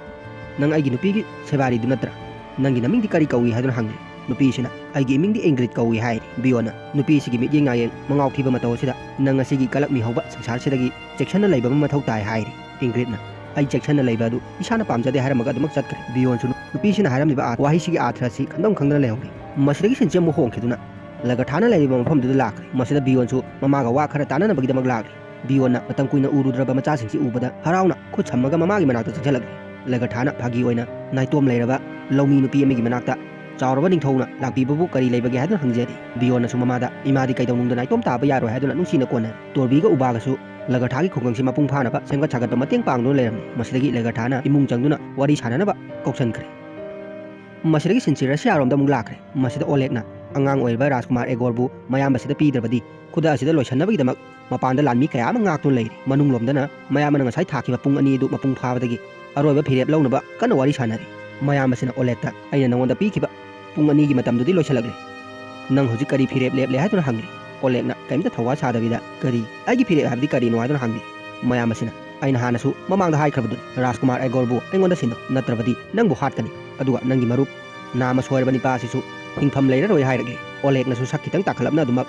"ꯅꯪ ꯑꯩꯒꯤ ꯅꯨꯄꯤꯒꯤ ꯁꯦꯕꯥꯔꯤꯗꯨ ꯅꯠꯇ꯭ꯔꯥ? ꯅꯪꯒꯤ ꯅꯃꯤꯡꯗꯤ ꯀꯔꯤ ꯀꯧꯏ?" ꯍꯥꯏꯗꯨꯅ ꯍꯪꯂꯤ꯫ ꯅꯨꯄꯤꯁꯤꯅ, "ꯑꯩꯒꯤ ꯏꯃꯤꯡꯗꯤ ꯏꯪꯒ꯭ꯔꯤꯠ ꯀꯧꯏ" ꯍꯥꯏꯔꯤ꯫ ꯕꯤꯌꯣꯟꯅ ꯅꯨꯄꯤꯁꯤꯒꯤ ꯃꯤꯠꯌꯦꯡ ꯅꯥꯌꯦꯡ ꯃꯉꯥꯎ ꯊꯤꯕ ꯃꯇꯧ ꯑꯁꯤꯗ, "ꯅꯪ ꯑꯁꯤꯒꯤ ꯀꯂꯛ ꯃꯤꯍꯧꯕ ꯁꯪꯁꯥꯔꯁꯤꯗꯒꯤ ꯆꯦꯛꯁꯤꯟꯅ ꯂꯩꯕ ꯑꯃ ꯃꯊꯧ ꯇꯥꯏ" ꯍꯥꯏꯔꯤ꯫ ꯏꯪꯒ꯭ꯔꯤꯠꯅ, "ꯑꯩ ꯆꯦꯛꯁꯤꯟꯅ ꯂꯩꯕ ꯑꯗꯨ ꯏꯁꯥꯅ ꯄꯥꯝꯖꯗꯦ" ꯍꯥꯏꯔꯝꯃꯒ ꯑꯗꯨꯃꯛ ꯆꯠꯈ꯭ꯔꯦ꯫ ꯕꯤꯌꯣꯟꯁꯨ ꯅꯨꯄꯤꯁꯤꯅ ꯍꯥꯏꯔꯝꯂꯤꯕ ꯑꯥꯔ-, ꯋꯥꯍꯩꯁꯤꯒꯤ ꯑꯥꯔꯊ ꯑꯁꯤ ꯈꯟꯐꯝ ꯈꯪꯗꯅ ꯂꯩꯍꯧꯔꯤ꯫ ꯃꯁꯤꯗꯒꯤ ꯁꯤꯟꯁꯤ ꯑꯃꯨꯛ ꯍꯣꯡꯈꯤꯗꯨꯅ ꯂꯒꯔꯊꯥꯅ ꯂꯩꯔꯤꯕ ꯃꯐꯝꯗꯨꯗ ꯂꯥꯛꯈ꯭ꯔꯦ꯫ ꯃꯁꯤꯗ ꯕꯤꯌꯣꯟꯁꯨ ꯃꯃꯥꯒ ꯋꯥ ꯈꯔ ꯇꯥꯅꯅꯕꯒꯤꯗꯃꯛ ꯂꯥꯛꯂꯤ꯫ ꯕꯤꯌꯣꯟꯅ ꯃꯇꯝ ꯀꯨꯏꯅ ꯎꯔꯨꯗ꯭ꯔꯕ ꯃꯆꯥꯁꯤꯡꯁꯤ ꯎꯕꯗ ꯍꯔꯥꯎꯅ ꯈꯨꯠ ꯁꯝꯃꯒ ꯃꯃꯥꯒꯤ ꯃꯅꯥꯛꯇ ꯆꯪꯁꯤꯜꯂꯛꯂꯤ꯫ ꯂꯒꯔꯊꯥꯅ ꯐꯥꯒꯤ ꯑꯣꯏꯅ ꯅꯥꯏꯇꯣꯝ ꯂꯩꯔꯕ ꯂꯧꯃꯤ ꯅꯨꯄꯤ ꯑꯃꯒꯤ ꯃꯅꯥꯛꯇ, "ꯆꯥꯎꯔꯕ ꯅꯤꯡꯊꯧꯅ ꯂꯥꯛꯄꯤꯕꯕꯨ ꯀꯔꯤ ꯂꯩꯕꯒꯦ?" ꯍꯥꯏꯗꯨꯅ ꯍꯪꯖꯔꯤ꯫ ꯕꯤꯌꯣꯟꯅꯁꯨ ꯃꯃꯥꯗ, "ꯏꯃꯥꯗꯤ ꯀꯩꯗꯧꯅꯨꯡꯗ ꯅꯥꯏꯇꯣꯝ ꯇꯥꯕ ꯌꯥꯔꯣꯏ" ꯍꯥꯏꯗꯨꯅ ꯅꯨꯡꯁꯤꯅ ꯀꯣꯟꯅꯔꯤ꯫ ꯇꯣꯔꯕꯤꯒ ꯎꯕꯥꯒꯁꯨ ꯂꯒꯔꯊꯥꯒꯤ ꯈꯨꯡꯒꯪꯁꯤ ꯃꯄꯨꯡ ꯐꯥꯅꯕ ꯁꯦꯝꯒꯠ ꯁꯥꯒꯠꯄ ꯃꯇꯦꯡ ꯄꯥꯡꯗꯨꯅ ꯂꯩꯔꯝꯃꯤ꯫ ꯃꯁꯤꯗꯒꯤ ꯂꯒꯔꯊꯥꯅ ꯏꯃꯨꯡ ꯆꯪꯗꯨꯅ ꯋꯥꯔꯤ ꯁꯥꯟꯅꯅꯕ ꯀꯧꯁꯟꯈ꯭ꯔꯦ꯫ ꯃꯁꯤꯗꯒꯤ ꯁꯤꯟꯁꯤ ꯔꯁꯤꯌꯥꯔꯣꯝꯗ ꯑꯃꯨꯛ ꯂꯥꯛꯈ꯭ꯔꯦ꯫ ꯃꯁꯤꯗ ꯑꯣꯂꯦꯛꯅ ꯑꯉꯥꯡ ꯑꯣꯏꯔꯤꯕ ꯔꯥꯖꯀꯨꯃꯥꯔ ꯑꯦꯒꯣꯔꯕꯨ ꯃꯌꯥꯝꯕꯁꯤꯗ ꯄꯤꯗ꯭ꯔꯕꯗꯤ ꯈꯨꯗ ꯑꯁꯤꯗ ꯂꯣꯏꯁꯟꯅꯕꯒꯤꯗꯃꯛ ꯃꯄꯥꯟꯗ ꯂꯥꯟꯃꯤ ꯀꯌꯥ ꯑꯃ ꯉꯥꯛꯇꯨꯅ ꯂꯩꯔꯤ꯫ ꯃꯅꯨꯡꯂꯣꯝꯗꯅ ꯃꯌꯥꯝꯕꯅ ꯉꯁꯥꯏ ꯊꯥꯈꯤꯕ ꯄꯨꯡ ꯑꯅꯤ ꯑꯗꯨ ꯃꯄꯨꯡ ꯐꯥꯕꯗꯒꯤ ꯑꯔꯣꯏꯕ ꯐꯤꯔꯦꯞ ꯂꯧꯅꯕ ꯀꯟꯅ ꯋꯥꯔꯤ ꯁꯥꯟꯅꯔꯤ꯫ ꯃꯌꯥꯝꯕꯁꯤꯅ ꯑꯣꯂꯦꯛꯇ, "ꯑꯩꯅ ꯅꯉꯣꯟꯗ ꯄꯤꯈꯤꯕ ꯄꯨꯡ ꯑꯅꯤꯒꯤ ꯃꯇꯝꯗꯨꯗꯤ ꯂꯣꯏꯁꯤꯜꯂꯛꯂꯦ꯫ ꯅꯪ ꯍꯧꯖꯤꯛ ꯀꯔꯤ ꯐꯤꯔꯦꯞ ꯂꯦꯞꯂꯦ?" ꯍꯥꯏꯗꯨꯅ ꯍꯪꯂꯤ꯫ ꯑꯣꯂꯦꯛꯅ ꯀꯔꯤꯝꯇ ꯊꯧꯋꯥ ꯁꯥꯗꯕꯤꯗ, "ꯀꯔꯤ? ꯑꯩꯒꯤ ꯐꯤꯔꯦꯞ ꯍꯥꯏꯕꯗꯤ ꯀꯔꯤꯅꯣ?" ꯍꯥꯏꯗꯨꯅ ꯍꯪꯂꯤ꯫ ꯃꯌꯥꯝꯕꯁꯤꯅ, "ꯑꯩꯅ ꯍꯥꯟꯅꯁꯨ ꯃꯃꯥꯡꯗ ꯍꯥꯏꯈ꯭ꯔꯕꯗꯨꯅꯤ, ꯔꯥꯖꯀꯨꯃꯥꯔ ꯑꯦꯒꯣꯔꯕꯨ ꯑꯩꯉꯣꯟꯗ ꯁꯤꯟꯅꯧ, ꯅꯠꯇ꯭ꯔꯕꯗꯤ ꯅꯪꯕꯨ ꯍꯥꯠꯀꯅꯤ, ꯑꯗꯨꯒ ꯅꯪꯒꯤ ꯃꯔꯨꯞ ꯅꯥꯃ ꯁꯣꯏꯔꯕ ꯅꯤꯄꯥ ꯑꯁꯤꯁꯨ ꯍꯤꯡꯐꯝ ꯂꯩꯔꯔꯣꯏ" ꯍꯥꯏꯔꯛꯂꯤ꯫ ꯑꯣꯂꯦꯛꯅꯁꯨ ꯁꯛ ꯈꯤꯇꯪ ꯇꯥꯈꯠꯂꯞꯅ ꯑꯗꯨꯃꯛ,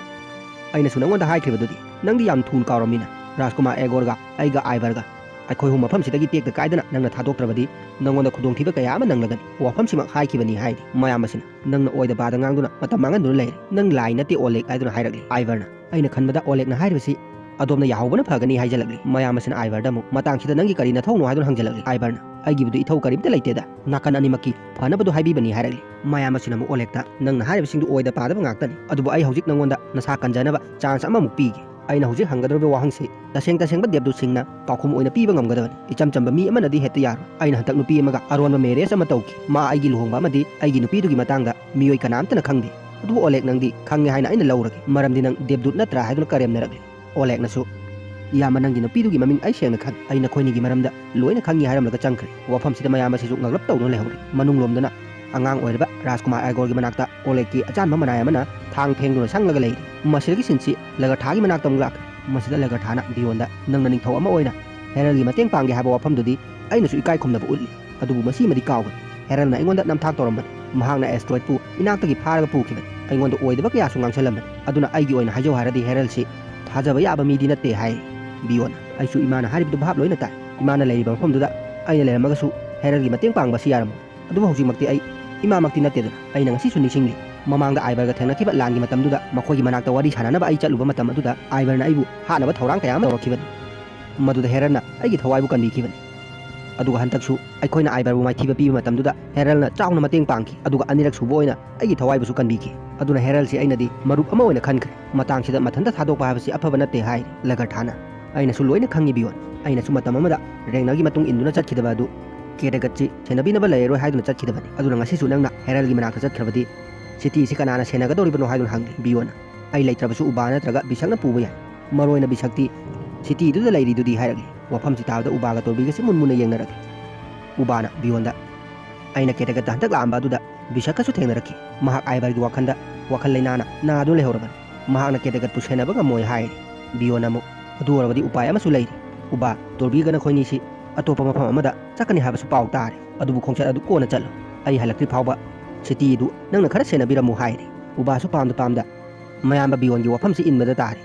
"ꯑꯩꯅꯁꯨ ꯅꯉꯣꯟꯗ ꯍꯥꯏꯈ꯭ꯔꯤꯕꯗꯨꯗꯤ, ꯅꯪꯗꯤ ꯌꯥꯝ ꯊꯨꯅ ꯀꯥꯎꯔꯝꯃꯤꯅ, ꯔꯥꯖꯀꯨꯃꯥꯔ ꯑꯦꯒꯣꯔꯒ ꯑꯩꯒ ꯑꯥꯏꯕꯔꯒ ꯑꯩꯈꯣꯏ ꯑꯍꯨꯝ ꯃꯐꯝꯁꯤꯗꯒꯤ ꯇꯦꯛꯇ ꯀꯥꯏꯗꯅ ꯅꯪꯅ ꯊꯥꯗꯣꯛꯇ꯭ꯔꯕꯗꯤ ꯅꯪꯉꯣꯟꯗ ꯈꯨꯗꯣꯡꯊꯤꯕ ꯀꯌꯥ ꯑꯃ ꯅꯪꯂꯒꯅꯤ꯫ ꯋꯥꯐꯝꯁꯤꯃꯛ ꯍꯥꯏꯈꯤꯕꯅꯤ ꯍꯥꯏꯔꯤ꯫ ꯃꯌꯥꯝ ꯑꯁꯤꯅ ꯅꯪꯅ ꯑꯣꯏꯗ ꯄꯥꯗ ꯉꯥꯡꯗꯨꯅ ꯃꯇꯝ ꯃꯥꯡꯍꯟꯗꯨꯅ ꯂꯩꯔꯦ꯫ ꯅꯪ ꯂꯥꯏ ꯅꯠꯇꯦ ꯑꯣꯂꯦꯛ ꯍꯥꯏꯗꯨꯅ ꯍꯥꯏꯔꯛꯂꯤ꯫ ꯑꯥꯏꯚꯔꯅ, "ꯑꯩꯅ ꯈꯟꯕꯗ ꯑꯣꯂꯦꯛꯅ ꯍꯥꯏꯔꯤꯕꯁꯤ ꯑꯗꯣꯝꯅ ꯌꯥꯍꯧꯕꯅ ꯐꯒꯅꯤ" ꯍꯥꯏꯖꯜꯂꯛꯂꯤ꯫ ꯃꯌꯥꯝ ꯑꯁꯤꯅ ꯑꯥꯏꯚꯔꯗ ꯑꯃꯨꯛ, "ꯃꯇꯥꯡꯁꯤꯗ ꯅꯪꯒꯤ ꯀꯔꯤ ꯅꯊꯧꯅꯣ?" ꯍꯥꯏꯗꯨꯅ ꯍꯪꯖꯜꯂꯛꯂꯤ꯫ ꯑꯥꯏꯚꯔꯅ, "ꯑꯩꯒꯤꯕꯨꯗꯤ ꯏꯊꯧ ꯀꯔꯤꯝꯇ ꯂꯩꯇꯦꯗ, ꯅꯥꯀꯟ ꯑꯅꯤꯃꯛꯀꯤ ꯐꯅꯕꯗꯨ ꯍꯥꯏꯕꯤꯕꯅꯤ" ꯍꯥꯏꯔꯛꯂꯤ꯫ ꯃꯌꯥꯝ ꯑꯁꯤꯅ ꯑꯃꯨꯛ ꯑꯣꯂꯦꯛꯇ, "ꯅꯪꯅ ꯍꯥꯏꯔꯤꯕꯁꯤꯡꯗꯨ ꯑꯣꯏꯗ ꯄꯥꯗꯕ ꯉꯥꯛꯇꯅꯤ, ꯑꯗꯨꯕꯨ ꯑꯩ ꯍꯧꯖꯤꯛ ꯅꯪꯉꯣꯟꯗ ꯅꯁꯥ ꯀꯟꯖꯅꯕ ꯆꯥꯟꯁ ꯑꯃꯃꯨꯛ ꯄꯤꯒꯦ꯫ ꯑꯩꯅ ꯍꯧꯖꯤꯛ ꯍꯪꯒꯗꯧꯔꯤꯕ ꯋꯥꯍꯪꯁꯤ ꯇꯁꯦꯡ ꯇꯁꯦꯡꯕ ꯗꯦꯕꯗꯨꯠꯁꯤꯡꯅ ꯄꯥꯎꯈꯨꯝ ꯑꯣꯏꯅ ꯄꯤꯕ ꯉꯝꯒꯗꯕꯅꯤ꯫ ꯏꯆꯝ ꯆꯝꯕ ꯃꯤ ꯑꯃꯅꯗꯤ ꯍꯦꯛꯇ ꯌꯥꯔꯣꯏ꯫ ꯑꯩꯅ ꯍꯟꯗꯛ ꯅꯨꯄꯤ ꯑꯃꯒ ꯑꯔꯣꯟꯕ ꯃꯦꯔꯦꯖ ꯑꯃ ꯇꯧꯈꯤ꯫ ꯃꯥ ꯑꯩꯒꯤ ꯂꯨꯍꯣꯡꯕ ꯑꯃꯗꯤ ꯑꯩꯒꯤ ꯅꯨꯄꯤꯗꯨꯒꯤ ꯃꯇꯥꯡꯗ ꯃꯤꯑꯣꯏ ꯀꯅꯥꯝꯇꯅ ꯈꯪꯗꯦ꯫ ꯑꯗꯨꯕꯨ ꯑꯣꯂꯦꯛ, ꯅꯪꯗꯤ ꯈꯪꯉꯦ ꯍꯥꯏꯅ ꯑꯩꯅ ꯂꯧꯔꯒꯦ, ꯃꯔꯝꯗꯤ ꯅꯪ ꯗꯦꯕꯗꯨꯠ ꯅꯠꯇ꯭ꯔꯥ?" ꯍꯥꯏꯗꯨꯅ ꯀꯔꯦꯝꯅꯔꯛꯂꯤ꯫ ꯑꯣꯂꯦꯛꯅꯁꯨ, "ꯏꯌꯥꯝꯕ, ꯅꯪꯒꯤ ꯅꯨꯄꯤꯗꯨꯒꯤ ꯃꯃꯤꯡ ꯑꯩ ꯁꯦꯡꯅ ꯈꯪ-, ꯑꯩ ꯅꯈꯣꯏꯅꯤꯒꯤ ꯃꯔꯝꯗ ꯂꯣꯏꯅ ꯈꯪꯉꯤ" ꯍꯥꯏꯔꯝꯂꯒ ꯆꯪꯈ꯭ꯔꯦ꯫ ꯋꯥꯐꯝꯁꯤꯗ ꯃꯌꯥꯝ ꯑꯁꯤꯁꯨ ꯉꯛꯂꯞ ꯇꯧꯗꯨꯅ ꯂꯩꯍꯧꯔꯤ꯫ ꯃꯅꯨꯡꯂꯣꯝꯗꯅ ꯑꯉꯥꯡ ꯑꯣꯏꯔꯤꯕ ꯔꯥꯖꯀꯨꯃꯥꯔ ꯑꯥꯏꯒꯣꯔꯒꯤ ꯃꯅꯥꯛꯇ ꯑꯣꯂꯦꯛꯀꯤ ꯑꯆꯥꯟꯕ ꯃꯅꯥꯏ ꯑꯃꯅ ꯊꯥꯡ ꯐꯦꯡꯗꯨꯅ ꯁꯪꯂꯒ ꯂꯩꯔꯤ꯫ ꯃꯁꯤꯗꯒꯤ ꯁꯤꯟꯁꯤ ꯂꯒꯔꯊꯥꯒꯤ ꯃꯅꯥꯛꯇ ꯑꯃꯨꯛ ꯂꯥꯛꯈ꯭ꯔꯦ꯫ ꯃꯁꯤꯗ ꯂꯒꯔꯊꯥꯅ ꯕꯤꯌꯣꯟꯗ, "ꯅꯪꯅ ꯅꯤꯡꯊꯧ ꯑꯃ ꯑꯣꯏꯅ ꯍꯦꯔꯜꯒꯤ ꯃꯇꯦꯡ ꯄꯥꯡꯒꯦ ꯍꯥꯏꯕ ꯋꯥꯐꯝꯗꯨꯗꯤ ꯑꯩꯅꯁꯨ ꯏꯀꯥꯏ ꯈꯨꯝꯅꯕ ꯎꯠꯂꯤ꯫ ꯑꯗꯨꯕꯨ ꯃꯁꯤꯃꯗꯤ ꯀꯥꯎꯒꯅꯨ꯫ ꯍꯦꯔꯜꯅ ꯑꯩꯉꯣꯟꯗ ꯅꯝꯊꯥꯛ ꯇꯧꯔꯝꯕꯅꯤ꯫ ꯃꯍꯥꯛꯅ ꯑꯦꯁꯇ꯭ꯔꯣꯏꯗꯄꯨ ꯏꯅꯥꯛꯇꯒꯤ ꯐꯥꯔꯒ ꯄꯨꯈꯤꯕꯅꯤ꯫ ꯑꯩꯉꯣꯟꯗ ꯑꯣꯏꯗꯕ ꯀꯌꯥꯁꯨ ꯉꯥꯡꯁꯜꯂꯝꯕꯅꯤ꯫ ꯑꯗꯨꯅ ꯑꯩꯒꯤ ꯑꯣꯏꯅ ꯍꯥꯏꯖꯧ ꯍꯥꯏꯔꯗꯤ ꯍꯦꯔꯜꯁꯤ ꯊꯥꯖꯕ ꯌꯥꯕ ꯃꯤꯗꯤ ꯅꯠꯇꯦ" ꯍꯥꯏ꯫ ꯕꯤꯌꯣꯟꯅ, "ꯑꯩꯁꯨ ꯏꯃꯥꯅ ꯍꯥꯏꯔꯤꯕꯗꯨ ꯚꯥꯞ ꯂꯣꯏꯅ ꯇꯥꯏ꯫ ꯏꯃꯥꯅ ꯂꯩꯔꯤꯕ ꯃꯐꯝꯗꯨꯗ ꯑꯩꯅ ꯂꯩꯔꯝꯃꯒꯁꯨ ꯍꯦꯔꯜꯒꯤ ꯃꯇꯦꯡ ꯄꯥꯡꯕ ꯑꯁꯤ ꯌꯥꯔꯝꯃꯣꯏ꯫ ꯑꯗꯨꯕꯨ ꯍꯧꯖꯤꯛꯃꯛꯇꯤ ꯑꯩ ꯏꯃꯥꯃꯛꯇꯤ ꯅꯠꯇꯦꯗꯅ꯫ ꯑꯩꯅ ꯉꯁꯤꯁꯨ ꯅꯤꯡꯁꯤꯡꯂꯤ꯫ ꯃꯃꯥꯡꯗ ꯑꯥꯏꯕꯔꯒ ꯊꯦꯡꯅꯈꯤꯕ ꯂꯥꯟꯒꯤ ꯃꯇꯝꯗꯨꯗ ꯃꯈꯣꯏꯒꯤ ꯃꯅꯥꯛꯇ ꯋꯥꯔꯤ ꯁꯥꯟꯅꯅꯕ ꯑꯩ ꯆꯠꯂꯨꯕ ꯃꯇꯝ ꯑꯗꯨꯗ ꯑꯥꯏꯕꯔꯅ ꯑꯩꯕꯨ ꯍꯥꯠꯅꯕ ꯊꯧꯔꯥꯡ ꯀꯌꯥ ꯑꯃ ꯇꯧꯔꯛꯈꯤꯕꯅꯤ꯫ ꯃꯗꯨꯗ ꯍꯦꯔꯜꯅ ꯑꯩꯒꯤ ꯊꯋꯥꯏꯕꯨ ꯀꯟꯕꯤꯈꯤꯕꯅꯤ꯫ ꯑꯗꯨꯒ ꯍꯟꯗꯛꯁꯨ ꯑꯩꯈꯣꯏꯅ ꯑꯥꯏꯕꯔꯕꯨ ꯃꯥꯏꯊꯤꯕ ꯄꯤꯕ ꯃꯇꯝꯗꯨꯗ ꯍꯦꯔꯜꯅ ꯆꯥꯎꯅ ꯃꯇꯦꯡ ꯄꯥꯡꯈꯤ꯫ ꯑꯗꯨꯒ ꯑꯅꯤꯔꯛ ꯁꯨꯕ ꯑꯣꯏꯅ ꯑꯩꯒꯤ ꯊꯋꯥꯏꯕꯨꯁꯨ ꯀꯟꯕꯤꯈꯤ꯫ ꯑꯗꯨꯅ ꯍꯦꯔꯜꯁꯤ ꯑꯩꯅꯗꯤ ꯃꯔꯨꯞ ꯑꯃ ꯑꯣꯏꯅ ꯈꯟꯈ꯭ꯔꯦ꯫ ꯃꯇꯥꯡꯁꯤꯗ ꯃꯊꯟꯇ ꯊꯥꯗꯣꯛꯄ ꯍꯥꯏꯕꯁꯤ ꯑꯐꯕ ꯅꯠꯇꯦ" ꯍꯥꯏꯔꯤ ꯂꯒꯔꯊꯥꯅ꯫ "ꯑꯩꯅꯁꯨ ꯂꯣꯏꯅ ꯈꯪꯉꯤ ꯕꯤꯌꯣꯟ꯫ ꯑꯩꯅꯁꯨ ꯃꯇꯝ ꯑꯃꯗ ꯔꯦꯡꯅꯔꯒꯤ ꯃꯇꯨꯡ ꯏꯟꯗꯨꯅ ꯆꯠꯈꯤꯗꯕ ꯑꯗꯨ ꯀꯦꯇꯒꯠꯁꯤ ꯁꯦꯟꯅꯕꯤꯅꯕ ꯂꯩꯔꯔꯣꯏ ꯍꯥꯏꯗꯨꯅ ꯆꯠꯈꯤꯗꯕꯅꯤ꯫ ꯑꯗꯨꯅ ꯉꯁꯤꯁꯨ ꯅꯪꯅ ꯍꯦꯔꯜꯒꯤ ꯃꯅꯥꯛꯇ ꯆꯠꯈ꯭ꯔꯕꯗꯤ ꯁꯤꯇꯤ ꯑꯁꯤ ꯀꯅꯥꯅ ꯁꯦꯟꯅꯒꯗꯧꯔꯤꯕꯅꯣ?" ꯍꯥꯏꯗꯨꯅ ꯍꯪꯂꯤ ꯕꯤꯌꯣꯟꯅ꯫ "ꯑꯩ ꯂꯩꯇ꯭ꯔꯕꯁꯨ ꯎꯕꯥ ꯅꯠꯇ꯭ꯔꯒ ꯕꯤꯁꯛꯅ ꯄꯨꯕ ꯌꯥꯏ꯫ ꯃꯔꯨꯑꯣꯏꯅ ꯕꯤꯁꯛꯇꯤ ꯁꯤꯇꯤꯗꯨꯗ ꯂꯩꯔꯤꯗꯨꯗꯤ" ꯍꯥꯏꯔꯛꯂꯤ꯫ ꯋꯥꯐꯝꯁꯤ ꯇꯥꯕꯗ ꯎꯕꯥꯒ ꯇꯣꯔꯕꯤꯒꯁꯤ ꯃꯨꯟ ꯃꯨꯟꯅ ꯌꯦꯡꯅꯔꯛꯂꯤ꯫ ꯎꯕꯥꯅ ꯕꯤꯌꯣꯟꯗ, "ꯑꯩꯅ ꯀꯦꯇꯒꯠꯇ ꯍꯟꯗꯛ ꯂꯥꯛꯑꯝꯕ ꯑꯗꯨꯗ ꯕꯤꯁꯛꯀꯁꯨ ꯊꯦꯡꯅꯔꯛꯈꯤ꯫ ꯃꯍꯥꯛ ꯑꯥꯏꯕꯔꯒꯤ ꯋꯥꯈꯜꯗ ꯋꯥꯈꯜ ꯂꯩꯅꯥꯅ ꯅꯥꯗꯨꯅ ꯂꯩꯍꯧꯔꯕꯅꯤ꯫ ꯃꯍꯥꯛꯅ ꯀꯦꯇꯒꯠꯄꯨ ꯁꯦꯟꯅꯕ ꯉꯝꯃꯣꯏ" ꯍꯥꯏꯔꯤ꯫ ꯕꯤꯌꯣꯟ ꯑꯃꯨꯛ, "ꯑꯗꯨ ꯑꯣꯏꯔꯕꯗꯤ ꯎꯄꯥꯏ ꯑꯃꯁꯨ ꯂꯩꯔꯤ꯫ ꯎꯕꯥ, ꯇꯣꯔꯕꯤꯒ ꯅꯈꯣꯏꯅꯤꯁꯤ ꯑꯇꯣꯞꯄ ꯃꯐꯝ ꯑꯃꯗ ꯆꯠꯀꯅꯤ ꯍꯥꯏꯕꯁꯨ ꯄꯥꯎ ꯇꯥꯔꯦ꯫ ꯑꯗꯨꯕꯨ ꯈꯣꯡꯆꯠ ꯑꯗꯨ ꯀꯣꯟꯅ ꯆꯠꯂꯨ꯫ ꯑꯩ ꯍꯜꯂꯛꯇ꯭ꯔꯤ ꯐꯥꯎꯕ ꯁꯤꯇꯤꯗꯨ ꯅꯪꯅ ꯈꯔ ꯁꯦꯟꯅꯕꯤꯔꯝꯃꯨ" ꯍꯥꯏꯔꯤ꯫ ꯎꯕꯥꯁꯨ ꯄꯥꯝꯗ ꯄꯥꯝꯗ ꯃꯌꯥꯝꯕ ꯕꯤꯌꯣꯟꯒꯤ ꯋꯥꯐꯝꯁꯤ ꯏꯟꯕꯗ ꯇꯥꯔꯦ꯫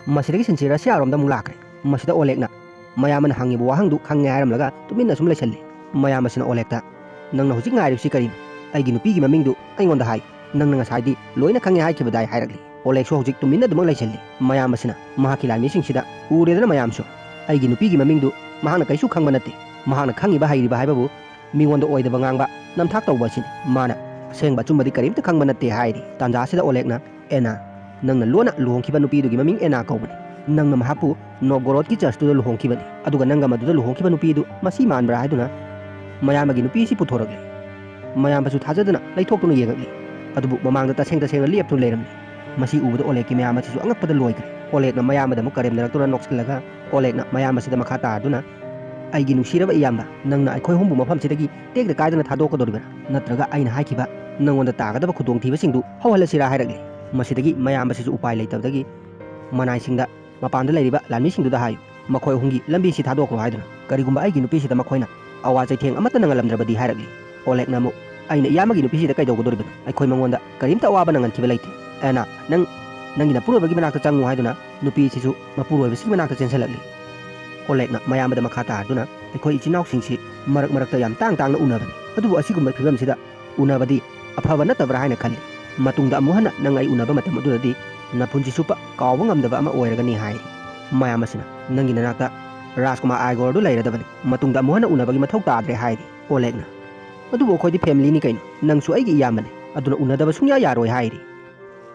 ꯃꯁꯤꯗꯒꯤ ꯁꯤꯟꯁꯤ ꯔꯁꯤꯌꯥꯔꯣꯝꯗ ꯑꯃꯨꯛ ꯂꯥꯛꯈ꯭ꯔꯦ꯫ ꯃꯁꯤꯗ ꯑꯣꯂꯦꯛꯅ, ꯃꯌꯥꯝꯕꯅ ꯍꯪꯉꯤꯕ ꯋꯥꯍꯪꯗꯨ ꯈꯪꯉꯦ ꯍꯥꯏꯔꯝꯂꯒ ꯇꯨꯃꯤꯟꯅ ꯁꯨꯝ ꯂꯩꯁꯜꯂꯤ꯫ ꯃꯌꯥꯝꯕꯁꯤꯅ ꯑꯣꯂꯦꯛꯇ, "ꯅꯪꯅ ꯍꯧꯖꯤꯛ ꯉꯥꯏꯔꯤꯕꯁꯤ ꯀꯔꯤꯅꯣ? ꯑꯩꯒꯤ ꯅꯨꯄꯤꯒꯤ ꯃꯃꯤꯡꯗꯨ ꯑꯩꯉꯣꯟꯗ ꯍꯥꯏ꯫ ꯅꯪꯅ ꯉꯁꯥꯏꯗꯤ ꯂꯣꯏꯅ ꯈꯪꯉꯦ ꯍꯥꯏꯈꯤꯕꯗꯥꯏ?" ꯍꯥꯏꯔꯛꯂꯤ꯫ ꯑꯣꯂꯦꯛꯁꯨ ꯍꯧꯖꯤꯛ ꯇꯨꯃꯤꯟꯅ ꯑꯗꯨꯃꯛ ꯂꯩꯁꯤꯜꯂꯤ꯫ ꯃꯌꯥꯝꯕꯁꯤꯅ ꯃꯍꯥꯛꯀꯤ ꯂꯥꯟꯃꯤꯁꯤꯡꯁꯤꯗ, "ꯎꯔꯦꯗꯅ ꯃꯌꯥꯝꯁꯨ, ꯑꯩꯒꯤ ꯅꯨꯄꯤꯒꯤ ꯃꯃꯤꯡꯗꯨ ꯃꯍꯥꯛꯅ ꯀꯩꯁꯨ ꯈꯪꯕ ꯅꯠꯇꯦ꯫ ꯃꯍꯥꯛꯅ ꯈꯪꯉꯤꯕ ꯍꯩꯔꯤꯕ ꯍꯥꯏꯕꯕꯨ ꯃꯤꯉꯣꯟꯗ ꯑꯣꯏꯗꯕ ꯉꯥꯡꯕ, ꯅꯝꯊꯥꯛ ꯇꯧꯕ ꯑꯁꯤꯅꯤ꯫ ꯃꯥꯅ ꯑꯁꯦꯡꯕ ꯑꯆꯨꯝꯕꯗꯤ ꯀꯔꯤꯝꯇ ꯈꯪꯕ ꯅꯠꯇꯦ" ꯍꯥꯏꯔꯤ꯫ ꯇꯥꯟꯖꯥ ꯑꯁꯤꯗ ꯑꯣꯂꯦꯛꯅ, "ꯑꯦꯅꯥ, ꯅꯪꯅ ꯂꯣꯟꯅ ꯂꯨꯍꯣꯡꯈꯤꯕ ꯅꯨꯄꯤꯗꯨꯒꯤ ꯃꯃꯤꯡ ꯑꯦꯅꯥ ꯀꯧꯕꯅꯤ꯫ ꯅꯪꯅ ꯃꯍꯥꯛꯄꯨ ꯅꯣꯕꯒꯣꯔꯣꯗꯀꯤ ꯆꯔꯆꯇꯨꯗ ꯂꯨꯍꯣꯡꯈꯤꯕꯅꯤ꯫ ꯑꯗꯨꯒ ꯅꯪꯒ ꯃꯗꯨꯗ ꯂꯨꯍꯣꯡꯈꯤꯕ ꯅꯨꯄꯤꯗꯨ ꯃꯁꯤ ꯃꯥꯟꯕ꯭ꯔꯥ?" ꯍꯥꯏꯗꯨꯅ ꯃꯌꯥꯝꯕꯒꯤ ꯅꯨꯄꯤ ꯑꯁꯤ ꯄꯨꯊꯣꯔꯛꯂꯤ꯫ ꯃꯌꯥꯝꯕꯁꯨ ꯊꯥꯖꯗꯅ ꯂꯩꯊꯣꯛꯇꯨꯅ ꯌꯦꯡꯉꯛꯂꯤ꯫ ꯑꯗꯨꯕꯨ ꯃꯃꯥꯡꯗ ꯇꯁꯦꯡ ꯇꯁꯦꯡꯅ ꯂꯦꯞꯇꯨꯅ ꯂꯩꯔꯝꯂꯤ꯫ ꯃꯁꯤ ꯎꯕꯗ ꯑꯣꯂꯦꯛꯀꯤ ꯃꯌꯥꯝꯕꯁꯤꯁꯨ ꯑꯉꯛꯄꯗ ꯂꯣꯏꯈ꯭ꯔꯦ꯫ ꯑꯣꯂꯦꯛꯅ ꯃꯌꯥꯝꯕꯗ ꯑꯃꯨꯛ ꯀꯔꯦꯝꯅꯔꯛꯇꯨꯅ ꯅꯣꯛꯁꯤꯜꯂꯒ ꯑꯣꯂꯦꯛꯅ ꯃꯌꯥꯝꯕꯁꯤꯗ ꯃꯈꯥ ꯇꯥꯗꯨꯅ, "ꯑꯩꯒꯤ ꯅꯨꯡꯁꯤꯔꯕ ꯏꯌꯥꯝꯕ, ꯅꯪꯅ ꯑꯩꯈꯣꯏ ꯑꯍꯨꯝꯕꯨ ꯃꯐꯝꯁꯤꯗꯒꯤ ꯇꯦꯛꯇ ꯀꯥꯏꯗꯅ ꯊꯥꯗꯣꯛꯀꯗꯧꯔꯤꯕ꯭ꯔꯥ? ꯅꯠꯇ꯭ꯔꯒ ꯑꯩꯅ ꯍꯥꯏꯈꯤꯕ ꯅꯪꯉꯣꯟꯗ ꯇꯥꯒꯗꯕ ꯈꯨꯗꯣꯡꯊꯤꯕꯁꯤꯡꯗꯨ ꯍꯧꯍꯜꯂꯁꯤꯔꯥ?" ꯍꯥꯏꯔꯛꯂꯤ꯫ ꯃꯁꯤꯗꯒꯤ ꯃꯌꯥꯝꯕꯁꯤꯁꯨ ꯎꯄꯥꯏ ꯂꯩꯇꯕꯗꯒꯤ ꯃꯅꯥꯏꯁꯤꯡꯗ, "ꯃꯄꯥꯟꯗ ꯂꯩꯔꯤꯕ ꯂꯥꯟꯃꯤꯁꯤꯡꯗꯨꯗ ꯍꯥꯏꯌꯨ, ꯃꯈꯣꯏ ꯑꯍꯨꯝꯒꯤ ꯂꯝꯕꯤꯁꯤ ꯊꯥꯗꯣꯛꯈ꯭ꯔꯣ" ꯍꯥꯏꯗꯨꯅ, ꯀꯔꯤꯒꯨꯝꯕ ꯑꯩꯒꯤ ꯅꯨꯄꯤꯁꯤꯗ ꯃꯈꯣꯏꯅ ꯑꯋꯥ ꯆꯩꯊꯦꯡ ꯑꯃꯠꯇ ꯅꯪꯍꯜꯂꯝꯗ꯭ꯔꯕꯗꯤ ꯍꯥꯏꯔꯛꯂꯤ꯫ ꯑꯣꯂꯦꯛꯅ ꯑꯃꯨꯛ, "ꯑꯩꯅ ꯏꯌꯥꯝꯕꯒꯤ ꯅꯨꯄꯤꯁꯤꯗ ꯀꯩꯗꯧꯒꯗꯧꯔꯤꯕꯅꯣ? ꯑꯩꯈꯣꯏ ꯃꯉꯣꯟꯗ ꯀꯔꯤꯝꯇ ꯑꯋꯥꯕ ꯅꯪꯍꯟꯈꯤꯕ ꯂꯩꯇꯦ꯫ ꯑꯦꯅꯥ, ꯅꯪ ꯅꯪꯒꯤ ꯅꯄꯨꯔꯣꯏꯕꯒꯤ ꯃꯅꯥꯛꯇ ꯆꯪꯉꯨ" ꯍꯥꯏꯗꯨꯅ ꯅꯨꯄꯤꯁꯤꯁꯨ ꯃꯄꯨꯔꯣꯏꯕꯁꯤꯒꯤ ꯃꯅꯥꯛꯇ ꯆꯦꯟꯁꯤꯜꯂꯛꯂꯤ꯫ ꯑꯣꯂꯦꯛꯅ ꯃꯌꯥꯝꯕꯗ ꯃꯈꯥ ꯇꯥꯗꯨꯅ, "ꯑꯩꯈꯣꯏ ꯏꯆꯤꯟ ꯏꯅꯥꯎꯁꯤꯡꯁꯤ ꯃꯔꯛ ꯃꯔꯛꯇ ꯌꯥꯝ ꯇꯥꯡ ꯇꯥꯡꯅ ꯎꯅꯕꯅꯤ, ꯑꯗꯨꯕꯨ ꯑꯁꯤꯒꯨꯝꯕ ꯐꯤꯕꯝꯁꯤꯗ ꯎꯅꯕꯗꯤ ꯑꯐꯕ ꯅꯠꯇꯕ꯭ꯔꯥ ꯍꯥꯏꯅ ꯈꯜꯂꯤ꯫ ꯃꯇꯨꯡꯗ ꯑꯃꯨꯛ ꯍꯟꯅ ꯅꯪ ꯑꯩ ꯎꯅꯕ ꯃꯇꯝ ꯑꯗꯨꯗꯗꯤ ꯅꯄꯨꯟꯁꯤ ꯆꯨꯞꯄ ꯀꯥꯎꯕ ꯉꯝꯗꯕ ꯑꯃ ꯑꯣꯏꯔꯒꯅꯤ" ꯍꯥꯏꯔꯤ꯫ ꯃꯌꯥꯝ ꯑꯁꯤꯅ, "ꯅꯪꯒꯤ ꯅꯅꯥꯛꯇ ꯔꯥꯖꯀꯨꯃꯥꯔ ꯑꯥꯏꯒꯣꯔꯗꯨ ꯂꯩꯔꯗꯕꯅꯤ, ꯃꯇꯨꯡꯗ ꯑꯃꯨꯛ ꯍꯟꯅ ꯎꯅꯕꯒꯤ ꯃꯊꯧ ꯇꯥꯗ꯭ꯔꯦ" ꯍꯥꯏꯔꯤ꯫ ꯑꯣꯂꯦꯛꯅ, "ꯑꯗꯨꯕꯨ ꯑꯩꯈꯣꯏꯗꯤ ꯐꯦꯃꯤꯂꯤꯅꯤ ꯀꯩꯅꯣ, ꯅꯪꯁꯨ ꯑꯩꯒꯤ ꯏꯌꯥꯝꯕꯅꯤ, ꯑꯗꯨꯅ ꯎꯅꯗꯕ ꯁꯨꯡꯌꯥ ꯌꯥꯔꯣꯏ" ꯍꯥꯏꯔꯤ꯫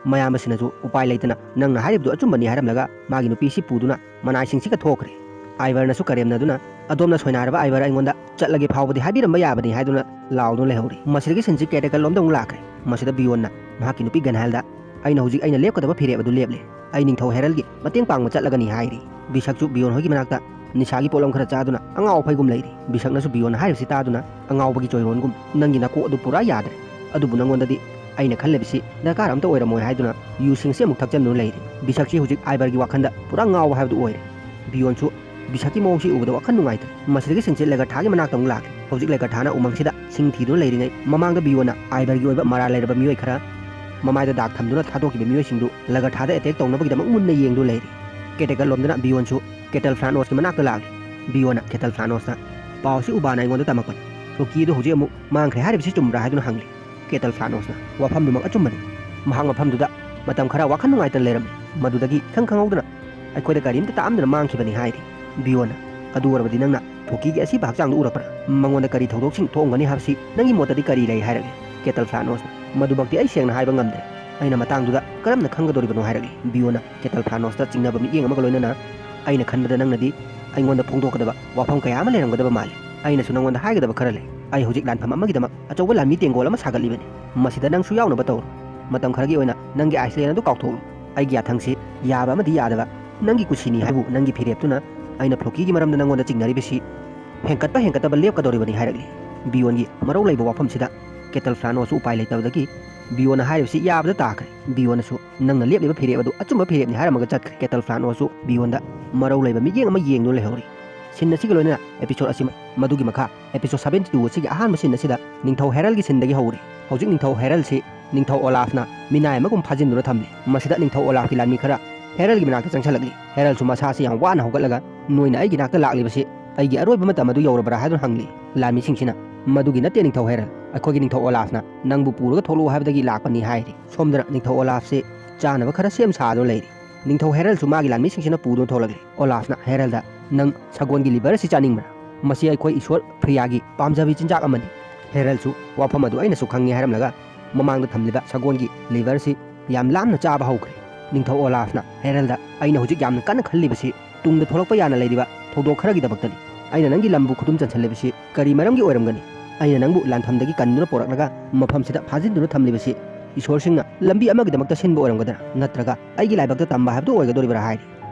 ꯃꯌꯥꯝ ꯑꯁꯤꯅꯁꯨ ꯎꯄꯥꯏ ꯂꯩꯇꯅ, "ꯅꯪꯅ ꯍꯥꯏꯔꯤꯕꯗꯨ ꯑꯆꯨꯝꯕꯅꯤ" ꯍꯥꯏꯔꯝꯂꯒ ꯃꯥꯒꯤ ꯅꯨꯄꯤꯁꯤ ꯄꯨꯗꯨꯅ ꯃꯅꯥꯏꯁꯤꯡꯁꯤꯒ ꯊꯣꯛꯈ꯭ꯔꯦ꯫ ꯑꯥꯏꯚꯔꯅꯁꯨ ꯀꯔꯦꯝꯅꯗꯨꯅ, "ꯑꯗꯣꯝꯅ ꯁꯣꯏꯅꯥꯏꯔꯕ ꯑꯥꯏꯚꯔ ꯑꯩꯉꯣꯟꯗ ꯆꯠꯂꯒꯦ ꯐꯥꯎꯕꯗꯤ ꯍꯥꯏꯕꯤꯔꯝꯕ ꯌꯥꯕꯅꯤ" ꯍꯥꯏꯗꯨꯅ ꯂꯥꯎꯗꯨꯅ ꯂꯩꯍꯧꯔꯤ꯫ ꯃꯁꯤꯗꯒꯤ ꯁꯤꯟꯁꯤ ꯀꯦꯔꯦꯀꯜ ꯂꯣꯝꯗ ꯑꯃꯨꯛ ꯂꯥꯛꯈ꯭ꯔꯦ꯫ ꯃꯁꯤꯗ ꯕꯤꯌꯣꯟꯅ ꯃꯍꯥꯛꯀꯤ ꯅꯨꯄꯤ ꯒꯟꯍꯥꯏꯜꯗ, "ꯑꯩꯅ ꯍꯧꯖꯤꯛ ꯑꯩꯅ ꯂꯦꯞꯀꯗꯕ ꯐꯤꯔꯦꯞ ꯑꯗꯨ ꯂꯦꯞꯂꯦ꯫ ꯑꯩ ꯅꯤꯡꯊꯧ ꯍꯦꯔꯜꯒꯤ ꯃꯇꯦꯡ ꯄꯥꯡꯕ ꯆꯠꯂꯒꯅꯤ" ꯍꯥꯏꯔꯤ꯫ ꯕꯤꯁꯛꯁꯨ ꯕꯤꯌꯣꯟ ꯍꯣꯏꯒꯤ ꯃꯅꯥꯛꯇ ꯅꯤꯁꯥꯒꯤ ꯄꯣꯠꯂꯝ ꯈꯔ ꯆꯥꯗꯨꯅ ꯑꯉꯥꯎ ꯑꯐꯩꯒꯨꯝ ꯂꯩꯔꯤ꯫ ꯕꯤꯁꯛꯅꯁꯨ ꯕꯤꯌꯣꯟꯅ ꯍꯥꯏꯔꯤꯕꯁꯤ ꯇꯥꯗꯨꯅ, "ꯑꯉꯥꯎꯕꯒꯤ ꯆꯣꯏꯔꯣꯟꯒꯨꯝ, ꯅꯪꯒꯤ ꯅꯀꯣꯛ ꯑꯗꯨ ꯄꯨꯔꯥ ꯌꯥꯗ꯭ꯔꯦ꯫ ꯑꯗꯨꯕꯨ ꯅꯪꯉꯣꯟꯗꯗꯤ ꯑꯩꯅ ꯈꯜꯂꯤꯕꯁꯤ ꯗꯔꯀꯥꯔ ꯑꯝꯇ ꯑꯣꯏꯔꯝꯃꯣꯏ" ꯍꯥꯏꯗꯨꯅ ꯌꯨ ꯁꯤꯡꯁꯤ ꯑꯃꯨꯛ ꯊꯛꯆꯟꯗꯨꯅ ꯂꯩꯔꯤ꯫ ꯕꯤꯁꯛꯁꯤ ꯍꯧꯖꯤꯛ ꯑꯥꯏꯚꯔꯒꯤ ꯋꯥꯈꯜꯗ ꯄꯨꯔꯥ ꯉꯥꯎꯕ ꯍꯥꯏꯕꯗꯨ ꯑꯣꯏꯔꯦ꯫ ꯕꯤꯌꯣꯟꯁꯨ ꯕꯤꯁꯛꯀꯤ ꯃꯑꯣꯡꯁꯤ ꯎꯕꯗ ꯋꯥꯈꯜ ꯅꯨꯡꯉꯥꯏꯇ꯭ꯔꯦ꯫ ꯃꯁꯤꯗꯒꯤ ꯁꯤꯟꯁꯤ ꯂꯦꯒꯔꯊꯥꯒꯤ ꯃꯅꯥꯛꯇ ꯑꯃꯨꯛ ꯂꯥꯛꯂꯦ꯫ ꯍꯧꯖꯤꯛ ꯂꯦꯒꯔꯊꯥꯅ ꯎꯃꯪꯁꯤꯗ ꯁꯤꯡ ꯊꯤꯗꯨꯅ ꯂꯩꯔꯤꯉꯩ ꯃꯃꯥꯡꯗ ꯕꯤꯌꯣꯟꯅ ꯑꯥꯏꯚꯔꯒꯤ ꯑꯣꯏꯕ ꯃꯔꯥꯜ ꯂꯩꯔꯕ ꯃꯤꯑꯣꯏ ꯈꯔ ꯃꯃꯥꯏꯗ ꯗꯥꯛ ꯊꯝꯗꯨꯅ ꯊꯥꯗꯣꯛꯈꯤꯕ ꯃꯤꯑꯣꯏꯁꯤꯡꯗꯨ ꯂꯦꯒꯔꯊꯥꯗ ꯑꯦꯇꯦꯛ ꯇꯧꯅꯕꯒꯤꯗꯃꯛ ꯃꯨꯟꯅ ꯌꯦꯡꯗꯨꯅ ꯂꯩꯔꯤ꯫ ꯀꯦꯇꯦꯀꯠ ꯂꯣꯝꯗꯅ ꯕꯤꯌꯣꯟꯁꯨ ꯀꯦꯇꯜ ꯐ꯭ꯂꯥꯅꯣꯁꯀꯤ ꯃꯅꯥꯛꯇ ꯂꯥꯛꯂꯤ꯫ ꯕꯤꯌꯣꯟꯅ ꯀꯦꯇꯜ ꯐ꯭ꯂꯥꯅꯣꯁꯇ, "ꯄꯥꯎꯁꯤ ꯎꯕꯥꯅ ꯑꯩꯉꯣꯟꯗ ꯇꯝꯃꯛꯄꯅꯤ꯫ ꯐ꯭ꯂꯣꯀꯤ ꯑꯗꯨ ꯍꯧꯖꯤꯛ ꯑꯃꯨꯛ ꯃꯥꯡꯈ꯭ꯔꯦ ꯍꯥꯏꯔꯤꯕꯁꯤ ꯆꯨꯝꯕ꯭ꯔꯥ?" ꯍꯥꯏꯗꯨꯅ ꯍꯪꯂꯤ꯫ ꯀꯦꯇꯜ ꯐ꯭ꯂꯥꯅꯣꯁꯅ ꯋꯥꯐꯝꯗꯨꯃꯛ ꯑꯆꯨꯝꯕꯅꯤ꯫ ꯃꯍꯥꯛ ꯃꯐꯝꯗꯨꯗ ꯃꯇꯝ ꯈꯔ ꯋꯥꯈꯜ ꯅꯨꯡꯉꯥꯏꯇꯅ ꯂꯩꯔꯝꯃꯤ꯫ ꯃꯗꯨꯗꯒꯤ ꯏꯈꯪ ꯈꯪꯍꯧꯗꯅ ꯑꯩꯈꯣꯏꯗ ꯀꯔꯤꯝꯇ ꯇꯥꯛꯑꯝꯗꯅ ꯃꯥꯡꯈꯤꯕꯅꯤ ꯍꯥꯏꯔꯤ꯫ ꯕꯤꯌꯣꯟꯅ, "ꯑꯗꯨ ꯑꯣꯏꯔꯕꯗꯤ ꯅꯪꯅ ꯐ꯭ꯂꯣꯀꯤꯒꯤ ꯑꯁꯤꯕ ꯍꯛꯆꯥꯡꯗꯨ ꯎꯔꯛꯄ꯭ꯔꯥ? ꯃꯉꯣꯟꯗ ꯀꯔꯤ ꯊꯧꯗꯣꯛꯁꯤꯡ ꯊꯣꯛꯑꯝꯒꯅꯤ ꯍꯥꯏꯕꯁꯤ ꯅꯪꯒꯤ ꯃꯣꯠꯇꯗꯤ ꯀꯔꯤ ꯂꯩ?" ꯍꯥꯏꯔꯛꯂꯤ꯫ ꯀꯦꯇꯜ ꯐ꯭ꯂꯥꯅꯣꯁꯅ, "ꯃꯗꯨꯃꯛꯇꯤ ꯑꯩ ꯁꯦꯡꯅ ꯍꯥꯏꯕ ꯉꯝꯗ꯭ꯔꯦ꯫ ꯑꯩꯅ ꯃꯇꯥꯡꯗꯨꯗ ꯀꯔꯝꯅ ꯈꯪꯒꯗꯧꯔꯤꯕꯅꯣ?" ꯍꯥꯏꯔꯛꯂꯤ꯫ ꯕꯤꯌꯣꯟꯅ ꯀꯦꯇꯜ ꯐ꯭ꯂꯥꯅꯣꯁꯇ ꯆꯤꯡꯅꯕ ꯃꯤꯠꯌꯦꯡ ꯑꯃꯒ ꯂꯣꯏꯅꯅ, "ꯑꯩꯅ ꯈꯟꯕꯗ ꯅꯪꯅꯗꯤ ꯑꯩꯉꯣꯟꯗ ꯐꯣꯡꯗꯣꯛꯀꯗꯕ ꯋꯥꯐꯝ ꯀꯌꯥ ꯑꯃ ꯂꯩꯔꯝꯒꯗꯕ ꯃꯥꯜꯂꯤ꯫ ꯑꯩꯅꯁꯨ ꯅꯪꯉꯣꯟꯗ ꯍꯥꯏꯒꯗꯕ ꯈꯔ ꯂꯩ꯫ ꯑꯩ ꯍꯧꯖꯤꯛ ꯂꯥꯟꯐꯝ ꯑꯃꯒꯤꯗꯃꯛ ꯑꯆꯧꯕ ꯂꯥꯟꯃꯤ ꯇꯦꯡꯒꯣꯜ ꯑꯃ ꯁꯥꯒꯠꯂꯤꯕꯅꯤ꯫ ꯃꯁꯤꯗ ꯅꯪꯁꯨ ꯌꯥꯎꯅꯕ ꯇꯧꯔꯣ꯫ ꯃꯇꯝ ꯈꯔꯒꯤ ꯑꯣꯏꯅ ꯅꯪꯒꯤ ꯑꯥꯏꯁꯂꯦꯟ ꯑꯗꯨ ꯀꯥꯎꯊꯣꯛꯎ꯫ ꯑꯩꯒꯤ ꯌꯥꯊꯪꯁꯤ ꯌꯥꯕ ꯑꯃꯗꯤ ꯌꯥꯗꯕ, ꯅꯪꯒꯤ ꯀꯨꯁꯤꯅꯤ ꯍꯥꯏꯕꯨ ꯅꯪꯒꯤ ꯐꯤꯔꯦꯞꯇꯨꯅ ꯑꯩꯅ ꯐ꯭ꯂꯣꯀꯤꯒꯤ ꯃꯔꯝꯗ ꯅꯪꯉꯣꯟꯗ ꯆꯤꯡꯅꯔꯤꯕꯁꯤ ꯍꯦꯟꯀꯠꯄ ꯍꯦꯟꯀꯠꯇꯕ ꯂꯦꯞꯀꯗꯧꯔꯤꯕꯅꯤ" ꯍꯥꯏꯔꯛꯂꯤ꯫ ꯕꯤꯌꯣꯟꯒꯤ ꯃꯔꯧ ꯂꯩꯕ ꯋꯥꯐꯝꯁꯤꯗ ꯀꯦꯇꯜ ꯐ꯭ꯂꯥꯅꯣꯁꯁꯨ ꯎꯄꯥꯏ ꯂꯩꯇꯕꯗꯒꯤ ꯕꯤꯌꯣꯟꯅ ꯍꯥꯏꯔꯤꯕꯁꯤ ꯌꯥꯕꯗ ꯇꯥꯈ꯭ꯔꯦ꯫ ꯕꯤꯌꯣꯟꯅꯁꯨ ꯅꯪꯅ ꯂꯦꯞꯂꯤꯕ ꯐꯤꯔꯦꯞ ꯑꯗꯨ ꯑꯆꯨꯝꯕ ꯐꯤꯔꯦꯞꯅꯤ ꯍꯥꯏꯔꯝꯃꯒ ꯆꯠꯈ꯭ꯔꯦ꯫ ꯀꯦꯇꯜ ꯐ꯭ꯂꯥꯅꯣꯁꯁꯨ ꯕꯤꯌꯣꯟꯗ ꯃꯔꯧ ꯂꯩꯕ ꯃꯤꯠꯌꯦꯡ ꯑꯃ ꯌꯦꯡꯗꯨꯅ ꯂꯩꯍꯧꯔꯤ꯫ ꯁꯤꯟ ꯑꯁꯤꯒ ꯂꯣꯏꯅꯅ ꯑꯦꯄꯤꯁꯣꯗ ꯑꯁꯤ ꯃꯗꯨꯒꯤ ꯃꯈꯥ ꯑꯦꯄꯤꯁꯣꯗ seventy two ꯑꯁꯤꯒꯤ ꯑꯍꯥꯟꯕ ꯁꯤꯟ ꯑꯁꯤꯗ ꯅꯤꯡꯊꯧ ꯍꯦꯔꯜꯒꯤ ꯁꯤꯟꯗꯒꯤ ꯍꯧꯔꯤ꯫ ꯍꯧꯖꯤꯛ ꯅꯤꯡꯊꯧ ꯍꯦꯔꯜꯁꯤ ꯅꯤꯡꯊꯧ ꯑꯣꯂꯥꯐꯅ ꯃꯤꯅꯥꯏ ꯑꯃꯒꯨꯝ ꯐꯥꯖꯤꯟꯗꯨꯅ ꯊꯝꯂꯤ꯫ ꯃꯁꯤꯗ ꯅꯤꯡꯊꯧ ꯑꯣꯂꯥꯐꯀꯤ ꯂꯥꯟꯃꯤ ꯈꯔ ꯍꯦꯔꯜꯒꯤ ꯃꯅꯥꯛꯇ ꯆꯪꯁꯤꯜꯂꯛꯂꯤ꯫ ꯍꯦꯔꯜꯁꯨ ꯃꯁꯥꯁꯤ ꯌꯥꯝ ꯋꯥꯅ ꯍꯧꯒꯠꯂꯒ, "ꯅꯣꯏꯅ ꯑꯩꯒꯤ ꯅꯥꯛꯇ ꯂꯥꯛꯂꯤꯕꯁꯤ ꯑꯩꯒꯤ ꯑꯔꯣꯏꯕ ꯃꯇꯝ ꯑꯗꯨ ꯌꯧꯔꯕ꯭ꯔꯥ?" ꯍꯥꯏꯗꯨꯅ ꯍꯪꯂꯤ꯫ ꯂꯥꯟꯃꯤꯁꯤꯡꯁꯤꯅ, "ꯃꯗꯨꯒꯤ ꯅꯠꯇꯦ ꯅꯤꯡꯊꯧ ꯍꯦꯔꯜ, ꯑꯩꯈꯣꯏꯒꯤ ꯅꯤꯡꯊꯧ ꯑꯣꯂꯥꯐꯅ ꯅꯪꯕꯨ ꯄꯨꯔꯒ ꯊꯣꯛꯂꯛꯎ ꯍꯥꯏꯕꯗꯒꯤ ꯂꯥꯛꯄꯅꯤ" ꯍꯥꯏꯔꯤ꯫ ꯁꯣꯝꯗꯅ ꯅꯤꯡꯊꯧ ꯑꯣꯂꯥꯐꯁꯤ ꯆꯥꯅꯕ ꯈꯔ ꯁꯦꯝ ꯁꯥꯗꯨꯅ ꯂꯩꯔꯤ꯫ ꯅꯤꯡꯊꯧ ꯍꯦꯔꯜꯁꯨ ꯃꯥꯒꯤ ꯂꯥꯟꯃꯤꯁꯤꯡꯁꯤꯅ ꯄꯨꯗꯨꯅ ꯊꯣꯛꯂꯛꯂꯤ꯫ ꯑꯣꯂꯥꯐꯅ ꯍꯦꯔꯜꯗ, "ꯅꯪ ꯁꯒꯣꯜꯒꯤ ꯂꯤꯚꯔ ꯑꯁꯤ ꯆꯥꯅꯤꯡꯕ꯭ꯔꯥ? ꯃꯁꯤ ꯑꯩꯈꯣꯏ ꯏꯁꯣꯔ ꯐ꯭ꯔꯤꯌꯥꯒꯤ ꯄꯥꯝꯖꯕꯤ ꯆꯤꯟꯖꯥꯛ ꯑꯃꯅꯤ꯫" ꯍꯦꯔꯜꯁꯨ, "ꯋꯥꯐꯝ ꯑꯗꯨ ꯑꯩꯅꯁꯨ ꯈꯪꯉꯤ" ꯍꯥꯏꯔꯝꯂꯒ ꯃꯃꯥꯡꯗ ꯊꯝꯂꯤꯕ ꯁꯒꯣꯜꯒꯤ ꯂꯤꯚꯔꯁꯤ ꯌꯥꯝ ꯂꯥꯝꯅ ꯆꯥꯕ ꯍꯧꯈ꯭ꯔꯦ꯫ ꯅꯤꯡꯊꯧ ꯑꯣꯂꯥꯐꯅ ꯍꯦꯔꯜꯗ, "ꯑꯩꯅ ꯍꯧꯖꯤꯛ ꯌꯥꯝꯅ ꯀꯟꯅ ꯈꯜꯂꯤꯕꯁꯤ ꯇꯨꯡꯗ ꯊꯣꯛꯂꯛꯄ ꯌꯥꯅ ꯂꯩꯔꯤꯕ ꯊꯧꯗꯣꯛ ꯈꯔꯒꯤꯗꯃꯛꯇꯅꯤ꯫ ꯑꯩꯅ ꯅꯪꯒꯤ ꯂꯝꯕꯨ ꯈꯨꯗꯨꯝ ꯆꯟꯁꯤꯜꯂꯤꯕꯁꯤ ꯀꯔꯤ ꯃꯔꯝꯒꯤ ꯑꯣꯏꯔꯝꯒꯅꯤ? ꯑꯩꯅ ꯅꯪꯕꯨ ꯂꯥꯟꯐꯝꯗꯒꯤ ꯀꯟꯗꯨꯅ ꯄꯣꯔꯛꯂꯒ ꯃꯐꯝꯁꯤꯗ ꯐꯥꯖꯤꯟꯗꯨꯅ ꯊꯝꯂꯤꯕꯁꯤ ꯏꯁꯣꯔꯁꯤꯡꯅ ꯂꯝꯕꯤ ꯑꯃꯒꯤꯗꯃꯛꯇ ꯁꯤꯟꯕ ꯑꯣꯏꯔꯝꯒꯗ꯭ꯔꯥ? ꯅꯠꯇ꯭ꯔꯒ ꯑꯩꯒꯤ ꯂꯥꯏꯕꯛꯇ ꯇꯝꯕ ꯍꯥꯏꯕꯗꯨ ꯑꯣꯏꯒꯗꯧꯔꯤꯕ꯭ꯔꯥ?" ꯍꯥꯏꯔꯤ꯫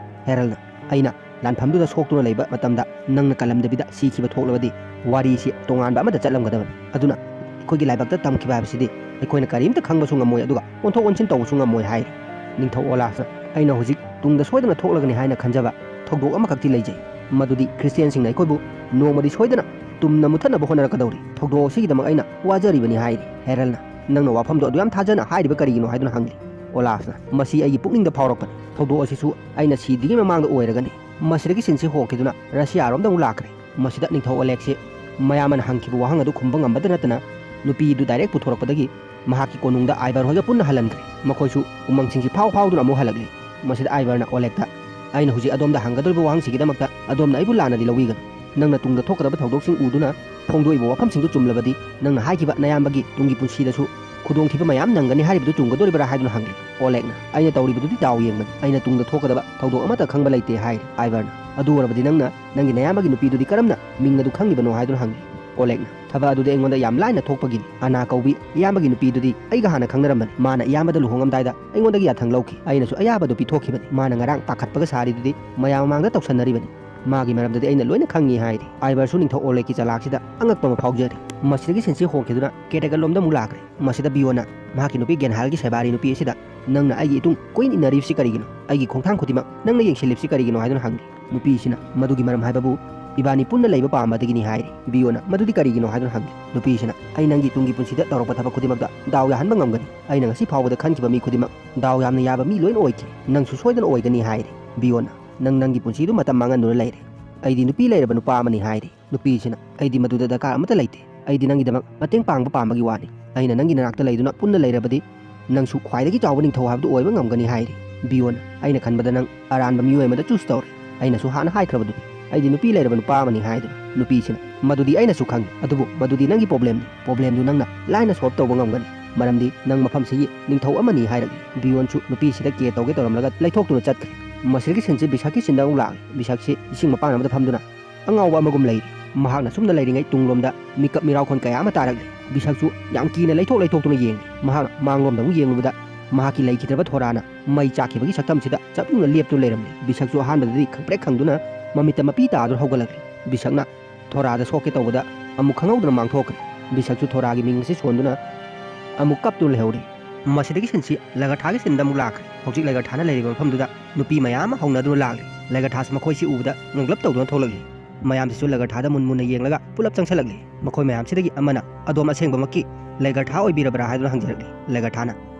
ꯍꯦꯔꯜꯅ, "ꯑꯩꯅ ꯂꯥꯟꯐꯝꯗꯨꯗ ꯁꯣꯛꯇꯨꯅ ꯂꯩꯕ ꯃꯇꯝꯗ ꯅꯪꯅ ꯀꯜꯂꯝꯗꯕꯤꯗ ꯁꯤꯈꯤꯕ ꯊꯣꯛꯂꯕꯗꯤ ꯋꯥꯔꯤꯁꯤ ꯇꯣꯉꯥꯟꯕ ꯑꯃꯗ ꯆꯠꯂꯝꯒꯗꯕꯅꯤ꯫ ꯑꯗꯨꯅ ꯑꯩꯈꯣꯏꯒꯤ ꯂꯥꯏꯕꯛꯇ ꯇꯝꯈꯤꯕ ꯍꯥꯏꯕꯁꯤꯗꯤ ꯑꯩꯈꯣꯏꯅ ꯀꯔꯤꯝꯇ ꯈꯪꯕꯁꯨ ꯉꯝꯃꯣꯏ, ꯑꯗꯨꯒ ꯑꯣꯟꯊꯣꯛ ꯑꯣꯟꯁꯤꯟ ꯇꯧꯕꯁꯨ ꯉꯝꯃꯣꯏ" ꯍꯥꯏꯔꯤ꯫ ꯅꯤꯡꯊꯧ ꯑꯣꯂꯥꯐꯅ, "ꯑꯩꯅ ꯍꯧꯖꯤꯛ ꯇꯨꯡꯗ ꯁꯣꯏꯗꯅ ꯊꯣꯛꯂꯒꯅꯤ ꯍꯥꯏꯅ ꯈꯟꯖꯕ ꯊꯧꯗꯣꯛ ꯑꯃꯈꯛꯇꯤ ꯂꯩꯖꯩ꯫ ꯃꯗꯨꯗꯤ ꯈ꯭ꯔꯤꯁꯇꯤꯌꯥꯟꯁꯤꯡꯅ ꯑꯩꯈꯣꯏꯕꯨ ꯅꯣꯡꯃꯗꯤ ꯁꯣꯏꯗꯅ ꯇꯨꯝꯅ ꯃꯨꯠꯊꯠꯅꯕ ꯍꯣꯠꯅꯔꯛꯀꯗꯧꯔꯤ꯫ ꯊꯧꯗꯣꯛ ꯑꯁꯤꯒꯤꯗꯃꯛ ꯑꯩꯅ ꯋꯥꯖꯔꯤꯕꯅꯤ" ꯍꯥꯏꯔꯤ꯫ ꯍꯦꯔꯜꯅ, "ꯅꯪꯅ ꯋꯥꯐꯝꯗꯣ ꯑꯗꯨ ꯌꯥꯝ ꯊꯥꯖꯅ ꯍꯥꯏꯔꯤꯕ ꯀꯔꯤꯒꯤꯅꯣ?" ꯍꯥꯏꯗꯨꯅ ꯍꯪꯂꯤ꯫ ꯑꯣꯂꯥꯐꯅ꯫ "ꯃꯁꯤ ꯑꯩꯒꯤ ꯄꯨꯛꯅꯤꯡꯗ ꯐꯥꯎꯔꯛꯄꯅꯤ꯫ ꯊꯧꯗꯣꯛ ꯑꯁꯤꯁꯨ ꯑꯩꯅ ꯁꯤꯗ꯭ꯔꯤꯉꯩ ꯃꯃꯥꯡꯗ ꯑꯣꯏꯔꯒꯅꯤ꯫" ꯃꯁꯤꯗꯒꯤ ꯁꯤꯟꯁꯤ ꯍꯣꯡꯈꯤꯗꯨꯅ ꯔꯁꯤꯌꯥꯔꯣꯝꯗ ꯑꯃꯨꯛ ꯂꯥꯛꯈ꯭ꯔꯦ꯫ ꯃꯁꯤꯗ ꯅꯤꯡꯊꯧ ꯑꯣꯂꯦꯛꯁꯤ ꯃꯌꯥꯝ ꯑꯃꯅ ꯍꯪꯈꯤꯕ ꯋꯥꯍꯪ ꯑꯗꯨ ꯈꯨꯝꯕ ꯉꯝꯕꯗ ꯅꯠꯇꯅ, ꯅꯨꯄꯤꯗꯨ ꯗꯥꯏꯔꯦꯛ ꯄꯨꯊꯣꯔꯛꯄꯗꯒꯤ ꯃꯍꯥꯛꯀꯤ ꯀꯣꯅꯨꯡꯗ ꯑꯥꯏꯕꯔ ꯍꯣꯏꯒ ꯄꯨꯟꯅ ꯍꯜꯍꯟꯈ꯭ꯔꯦ꯫ ꯃꯈꯣꯏꯁꯨ ꯎꯃꯪꯁꯤꯡꯁꯤ ꯐꯥꯎ ꯐꯥꯎꯗꯨꯅ ꯑꯃꯨꯛ ꯍꯜꯂꯛꯂꯤ꯫ ꯃꯁꯤꯗ ꯑꯥꯏꯕꯔꯅ ꯑꯣꯂꯦꯛꯇ, "ꯑꯩꯅ ꯍꯧꯖꯤꯛ ꯑꯗꯣꯝꯗ ꯍꯪꯒꯗꯧꯔꯤꯕ ꯋꯥꯍꯪꯁꯤꯒꯤꯗꯃꯛꯇ ꯑꯗꯣꯝꯅ ꯑꯩꯕꯨ ꯂꯥꯟꯅꯗꯤ ꯂꯧꯕꯤꯒꯅꯨ꯫ ꯅꯪꯅ ꯇꯨꯡꯗ ꯊꯣꯛꯀꯗꯕ ꯊꯧꯗꯣꯛꯁꯤꯡ ꯎꯗꯨꯅ ꯐꯣꯡꯗꯣꯛꯏꯕ ꯋꯥꯐꯝꯁꯤꯡꯗꯨ ꯆꯨꯝꯂꯕꯗꯤ, ꯅꯪꯅ ꯍꯥꯏꯈꯤꯕ ꯅꯌꯥꯝꯕꯒꯤ ꯇꯨꯡꯒꯤ ꯄꯨꯟꯁꯤꯗꯁꯨ ꯈꯨꯗꯣꯡꯊꯤꯕ ꯃꯌꯥꯝ ꯅꯪꯒꯅꯤ ꯍꯥꯏꯔꯤꯕꯗꯨ ꯆꯨꯝꯒꯗꯧꯔꯤꯕ꯭ꯔꯥ?" ꯍꯥꯏꯗꯨꯅ ꯍꯪꯂꯤ꯫ ꯑꯣꯂꯦꯛꯅ, "ꯑꯩꯅ ꯇꯧꯔꯤꯕꯗꯨꯗꯤ ꯗꯥꯎ ꯌꯦꯡꯕꯅꯤ꯫ ꯑꯩꯅ ꯇꯨꯡꯗ ꯊꯣꯛꯀꯗꯕ ꯊꯧꯗꯣꯛ ꯑꯃꯠꯇ ꯈꯪꯕ ꯂꯩꯇꯦ," ꯍꯥꯏꯔꯤ꯫ ꯑꯥꯏꯕꯔꯅ, "ꯑꯗꯨ ꯑꯣꯏꯔꯕꯗꯤ ꯅꯪꯅ ꯅꯪꯒꯤ ꯅꯌꯥꯝꯕꯒꯤ ꯅꯨꯄꯤꯗꯨꯗꯤ ꯀꯔꯝꯅ ꯃꯤꯡ ꯑꯗꯨ ꯈꯪꯂꯤꯕꯅꯣ?" ꯍꯥꯏꯗꯨꯅ ꯍꯪꯂꯤ꯫ ꯑꯣꯂꯦꯛꯅ, "ꯊꯕꯛ ꯑꯗꯨꯗꯤ ꯑꯩꯉꯣꯟꯗ ꯌꯥꯝ ꯂꯥꯏꯅ ꯊꯣꯛꯄꯒꯤꯅꯤ꯫ ꯑꯅꯥ ꯀꯧꯕꯤ ꯏꯌꯥꯝꯕꯒꯤ ꯅꯨꯄꯤꯗꯨꯗꯤ ꯑꯩꯒ ꯍꯥꯟꯅ ꯈꯪꯅꯔꯝꯕꯅꯤ꯫ ꯃꯥꯅ ꯏꯌꯥꯝꯕꯗ ꯂꯨꯍꯣꯡꯉꯝꯗꯥꯏꯗ ꯑꯩꯉꯣꯟꯗꯒꯤ ꯌꯥꯊꯪ ꯂꯧꯈꯤ꯫ ꯑꯩꯅꯁꯨ ꯑꯌꯥꯕꯗꯨ ꯄꯤꯊꯣꯛꯈꯤꯕꯅꯤ꯫ ꯃꯥꯅ ꯉꯔꯥꯡ ꯄꯥꯈꯠꯄꯒ ꯁꯥꯔꯤꯗꯨꯗꯤ ꯃꯌꯥꯝ ꯃꯃꯥꯡꯗ ꯇꯧꯁꯟꯅꯔꯤꯕꯅꯤ꯫ ꯃꯥꯒꯤ ꯃꯔꯝꯗꯗꯤ ꯑꯩꯅ ꯂꯣꯏꯅ ꯈꯪꯉꯤ," ꯍꯥꯏꯔꯤ꯫ ꯑꯥꯏꯕꯔꯁꯨ ꯅꯤꯡꯊꯧ ꯑꯣꯂꯦꯛꯀꯤ ꯆꯂꯥꯛꯁꯤꯗ ꯑꯉꯛꯄ ꯑꯃ ꯐꯥꯎꯖꯔꯤ꯫ ꯃꯁꯤꯗꯒꯤ ꯁꯤꯟꯁꯤ ꯍꯣꯡꯈꯤꯗꯨꯅ ꯀꯦꯇꯦꯒꯜ ꯂꯣꯝꯗ ꯑꯃꯨꯛ ꯂꯥꯛꯈ꯭ꯔꯦ꯫ ꯃꯁꯤꯗ ꯕꯤꯌꯣꯅ ꯃꯍꯥꯛꯀꯤ ꯅꯨꯄꯤ ꯒꯦꯟꯍꯥꯜꯒꯤ ꯁꯦꯕꯥꯔꯤ ꯅꯨꯄꯤ ꯑꯁꯤꯗ, "ꯅꯪꯅ ꯑꯩꯒꯤ ꯏꯇꯨꯡ ꯀꯣꯏꯏꯟ ꯏꯟꯅꯔꯤꯕꯁꯤ ꯀꯔꯤꯒꯤꯅꯣ? ꯑꯩꯒꯤ ꯈꯣꯡꯊꯥꯡ ꯈꯨꯗꯤꯡꯃꯛ ꯅꯪꯅ ꯌꯦꯡꯁꯤꯜꯂꯤꯕꯁꯤ ꯀꯔꯤꯒꯤꯅꯣ?" ꯍꯥꯏꯗꯨꯅ ꯍꯪꯂꯤ꯫ ꯅꯨꯄꯤꯁꯤꯅ, "ꯃꯗꯨꯒꯤ ꯃꯔꯝ ꯍꯥꯏꯕꯕꯨ ꯏꯕꯥꯅꯤ ꯄꯨꯟꯅ ꯂꯩꯕ ꯄꯥꯝꯕꯗꯒꯤꯅꯤ," ꯍꯥꯏꯔꯤ꯫ ꯕꯤꯌꯣꯅ, "ꯃꯗꯨꯗꯤ ꯀꯔꯤꯒꯤꯅꯣ?" ꯍꯥꯏꯗꯨꯅ ꯍꯪꯂꯤ꯫ ꯅꯨꯄꯤꯁꯤꯅ, "ꯑꯩ ꯅꯪꯒꯤ ꯇꯨꯡꯒꯤ ꯄꯨꯟꯁꯤꯗ ꯇꯧꯔꯛꯄ ꯊꯕꯛ ꯈꯨꯗꯤꯡꯃꯛꯇ ꯗꯥꯎ ꯌꯥꯍꯟꯕ ꯉꯝꯒꯅꯤ꯫ ꯑꯩꯅ ꯉꯁꯤ ꯐꯥꯎꯕꯗ ꯈꯟꯈꯤꯕ ꯃꯤ ꯈꯨꯗꯤꯡꯃꯛ ꯗꯥꯎ ꯌꯥꯝꯅ ꯌꯥꯕ ꯃꯤ ꯂꯣꯏꯅ ꯑꯣꯏꯈꯤ꯫ ꯅꯪꯁꯨ ꯁꯣꯏꯗꯅ ꯑꯣꯏꯒꯅꯤ," ꯍꯥꯏꯔꯤ꯫ ꯕꯤꯌꯣꯅ, "ꯅꯪ ꯅꯪꯒꯤ ꯄꯨꯟꯁꯤꯗꯨ ꯃꯇꯝ ꯃꯥꯡꯍꯟꯗꯨꯅ ꯂꯩꯔꯦ꯫ ꯑꯩꯗꯤ ꯅꯨꯄꯤ ꯂꯩꯔꯕ ꯅꯨꯄꯥ ꯑꯃꯅꯤ," ꯍꯥꯏꯔꯤ꯫ ꯅꯨꯄꯤꯁꯤꯅ, "ꯑꯩꯗꯤ ꯃꯗꯨꯗ ꯗꯔꯀꯥꯔ ꯑꯃꯠꯇ ꯂꯩꯇꯦ꯫ ꯑꯩꯗꯤ ꯅꯪꯒꯤꯗꯃꯛ ꯃꯇꯦꯡ ꯄꯥꯡꯕ ꯄꯥꯝꯕꯒꯤ ꯋꯥꯅꯤ꯫ ꯑꯩꯅ ꯅꯪꯒꯤ ꯅꯅꯥꯛꯇ ꯂꯩꯗꯨꯅ ꯄꯨꯟꯅ ꯂꯩꯔꯕꯗꯤ ꯅꯪꯁꯨ ꯈ꯭ꯋꯥꯏꯗꯒꯤ ꯆꯥꯎꯕ ꯅꯤꯡꯊꯧ ꯍꯥꯏꯕꯗꯨ ꯑꯣꯏꯕ ꯉꯝꯒꯅꯤ," ꯍꯥꯏꯔꯤ꯫ ꯕꯤꯌꯣꯅ, "ꯑꯩꯅ ꯈꯟꯕꯗ ꯅꯪ ꯑꯔꯥꯟꯕ ꯃꯤꯑꯣꯏ ꯑꯃꯗ ꯆꯨꯁ ꯇꯧꯔꯦ꯫ ꯑꯩꯅꯁꯨ ꯍꯥꯟꯅ ꯍꯥꯏꯈ꯭ꯔꯕꯗꯨꯅꯤ, ꯑꯩꯗꯤ ꯅꯨꯄꯤ ꯂꯩꯔꯕ ꯅꯨꯄꯥ ꯑꯃꯅꯤ," ꯍꯥꯏꯗꯨꯅ꯫ ꯅꯨꯄꯤꯁꯤꯅ, "ꯃꯗꯨꯗꯤ ꯑꯩꯅꯁꯨ ꯈꯪꯉꯤ, ꯑꯗꯨꯕꯨ ꯃꯗꯨꯗꯤ ꯅꯪꯒꯤ ꯄ꯭ꯔꯣꯕ꯭ꯂꯦꯝꯅꯤ꯫ ꯄ꯭ꯔꯣꯕ꯭ꯂꯦꯝꯗꯨ ꯅꯪꯅ ꯂꯥꯏꯅ ꯁꯣꯜꯕ ꯇꯧꯕ ꯉꯝꯒꯅꯤ, ꯃꯔꯝꯗꯤ ꯅꯪ ꯃꯐꯝꯁꯤꯒꯤ ꯅꯤꯡꯊꯧ ꯑꯃꯅꯤ," ꯍꯥꯏꯔꯛꯏ꯫ ꯕꯤꯌꯣꯟꯁꯨ ꯅꯨꯄꯤꯁꯤꯗ ꯀꯦꯌꯔ ꯇꯧꯒꯦ ꯇꯧꯔꯝꯂꯒ ꯂꯩꯊꯣꯛꯇꯨꯅ ꯆꯠꯈ꯭ꯔꯦ꯫ ꯃꯁꯤꯗꯒꯤ ꯁꯤꯟꯁꯤ ꯕꯤꯁꯥꯛꯀꯤ ꯁꯤꯟꯗ ꯑꯃꯨꯛ ꯂꯥꯛꯂꯤ꯫ ꯕꯤꯁꯥꯛꯁꯤ ꯏꯁꯤꯡ ꯃꯄꯥꯟ ꯑꯃꯗ ꯐꯝꯗꯨꯅ ꯑꯉꯥꯎꯕ ꯑꯃꯒꯨꯝ ꯂꯩꯔꯤ꯫ ꯃꯍꯥꯛꯅ ꯁꯨꯝꯅ ꯂꯩꯔꯤꯉꯩ ꯇꯨꯡꯂꯣꯝꯗ ꯃꯤꯀꯞ ꯃꯤꯔꯥꯎꯈꯣꯟ ꯀꯌꯥ ꯑꯃ ꯇꯥꯔꯛꯂꯤ꯫ ꯕꯤꯁꯛꯁꯨ ꯌꯥꯝ ꯀꯤꯅ ꯂꯩꯊꯣꯛ ꯂꯩꯊꯣꯛꯇꯨꯅ ꯌꯦꯡꯂꯤ꯫ ꯃꯍꯥꯛꯅ ꯃꯥꯡꯂꯣꯝꯗ ꯑꯃꯨꯛ ꯌꯦꯡꯂꯨꯕꯗ ꯃꯍꯥꯛꯀꯤ ꯂꯩꯈꯤꯗ꯭ꯔꯕ ꯊꯣꯔꯥꯅ ꯃꯩ ꯆꯥꯛꯈꯤꯕꯒꯤ ꯁꯛꯇꯝꯁꯤꯗ ꯆꯞ ꯌꯨꯡꯅ ꯂꯦꯞꯇꯨꯅ ꯂꯩꯔꯝꯂꯤ꯫ ꯕꯤꯁꯛꯁꯨ ꯑꯍꯥꯟꯕꯗꯗꯤ ꯈꯪꯄ꯭ꯔꯦꯛ ꯈꯪꯗꯨꯅ ꯃꯃꯤꯠꯇ ꯃꯄꯤ ꯇꯥꯗꯨꯅ ꯍꯧꯒꯠꯂꯛꯂꯤ꯫ ꯕꯤꯁꯛꯅ ꯊꯣꯔꯥꯗ ꯁꯣꯛꯀꯦ ꯇꯧꯕꯗ ꯑꯃꯨꯛ ꯈꯪꯍꯧꯗꯅ ꯃꯥꯡꯊꯣꯛꯈ꯭ꯔꯦ꯫ ꯕꯤꯁꯛꯁꯨ ꯊꯣꯔꯥꯒꯤ ꯃꯤꯡ ꯑꯁꯤ ꯁꯣꯟꯗꯨꯅ ꯑꯃꯨꯛ ꯀꯞꯇꯨꯅ ꯂꯩꯍꯧꯔꯤ꯫ ꯃꯁꯤꯗꯒꯤ ꯁꯤꯟꯁꯤ ꯂꯒꯔꯊꯥꯒꯤ ꯁꯤꯟꯗ ꯑꯃꯨꯛ ꯂꯥꯛꯈ꯭ꯔꯦ꯫ ꯍꯧꯖꯤꯛ ꯂꯒꯔꯊꯥꯅ ꯂꯩꯔꯤꯕ ꯃꯐꯝꯗꯨꯗ ꯅꯨꯄꯤ ꯃꯌꯥꯝ ꯑꯃ ꯍꯧꯅꯗꯨꯅ ꯂꯥꯛꯂꯤ꯫ ꯂꯒꯔꯊꯥꯁꯨ ꯃꯈꯣꯏꯁꯤ ꯎꯕꯗ ꯉꯛꯂꯞ ꯇꯧꯗꯨꯅ ꯊꯣꯛꯂꯛꯂꯤ꯫ ꯃꯌꯥꯝꯁꯤꯁꯨ ꯂꯒꯔꯊꯥꯗ ꯃꯨꯟ ꯃꯨꯟꯅ ꯌꯦꯡꯂꯒ ꯄꯨꯂꯞ ꯆꯪꯁꯤꯜꯂꯛꯂꯤ꯫ ꯃꯈꯣꯏ ꯃꯌꯥꯝꯁꯤꯗꯒꯤ ꯑꯃꯅ, "ꯑꯗꯣꯝ ꯑꯁꯦꯡꯕꯃꯛꯀꯤ ꯂꯒꯔꯊꯥ ꯑꯣꯏꯕꯤꯔꯕ꯭ꯔꯥ?" ꯍꯥꯏꯗꯨꯅ ꯍꯪꯖꯔꯛꯂꯤ꯫ ꯂꯒꯔꯊꯥꯅ,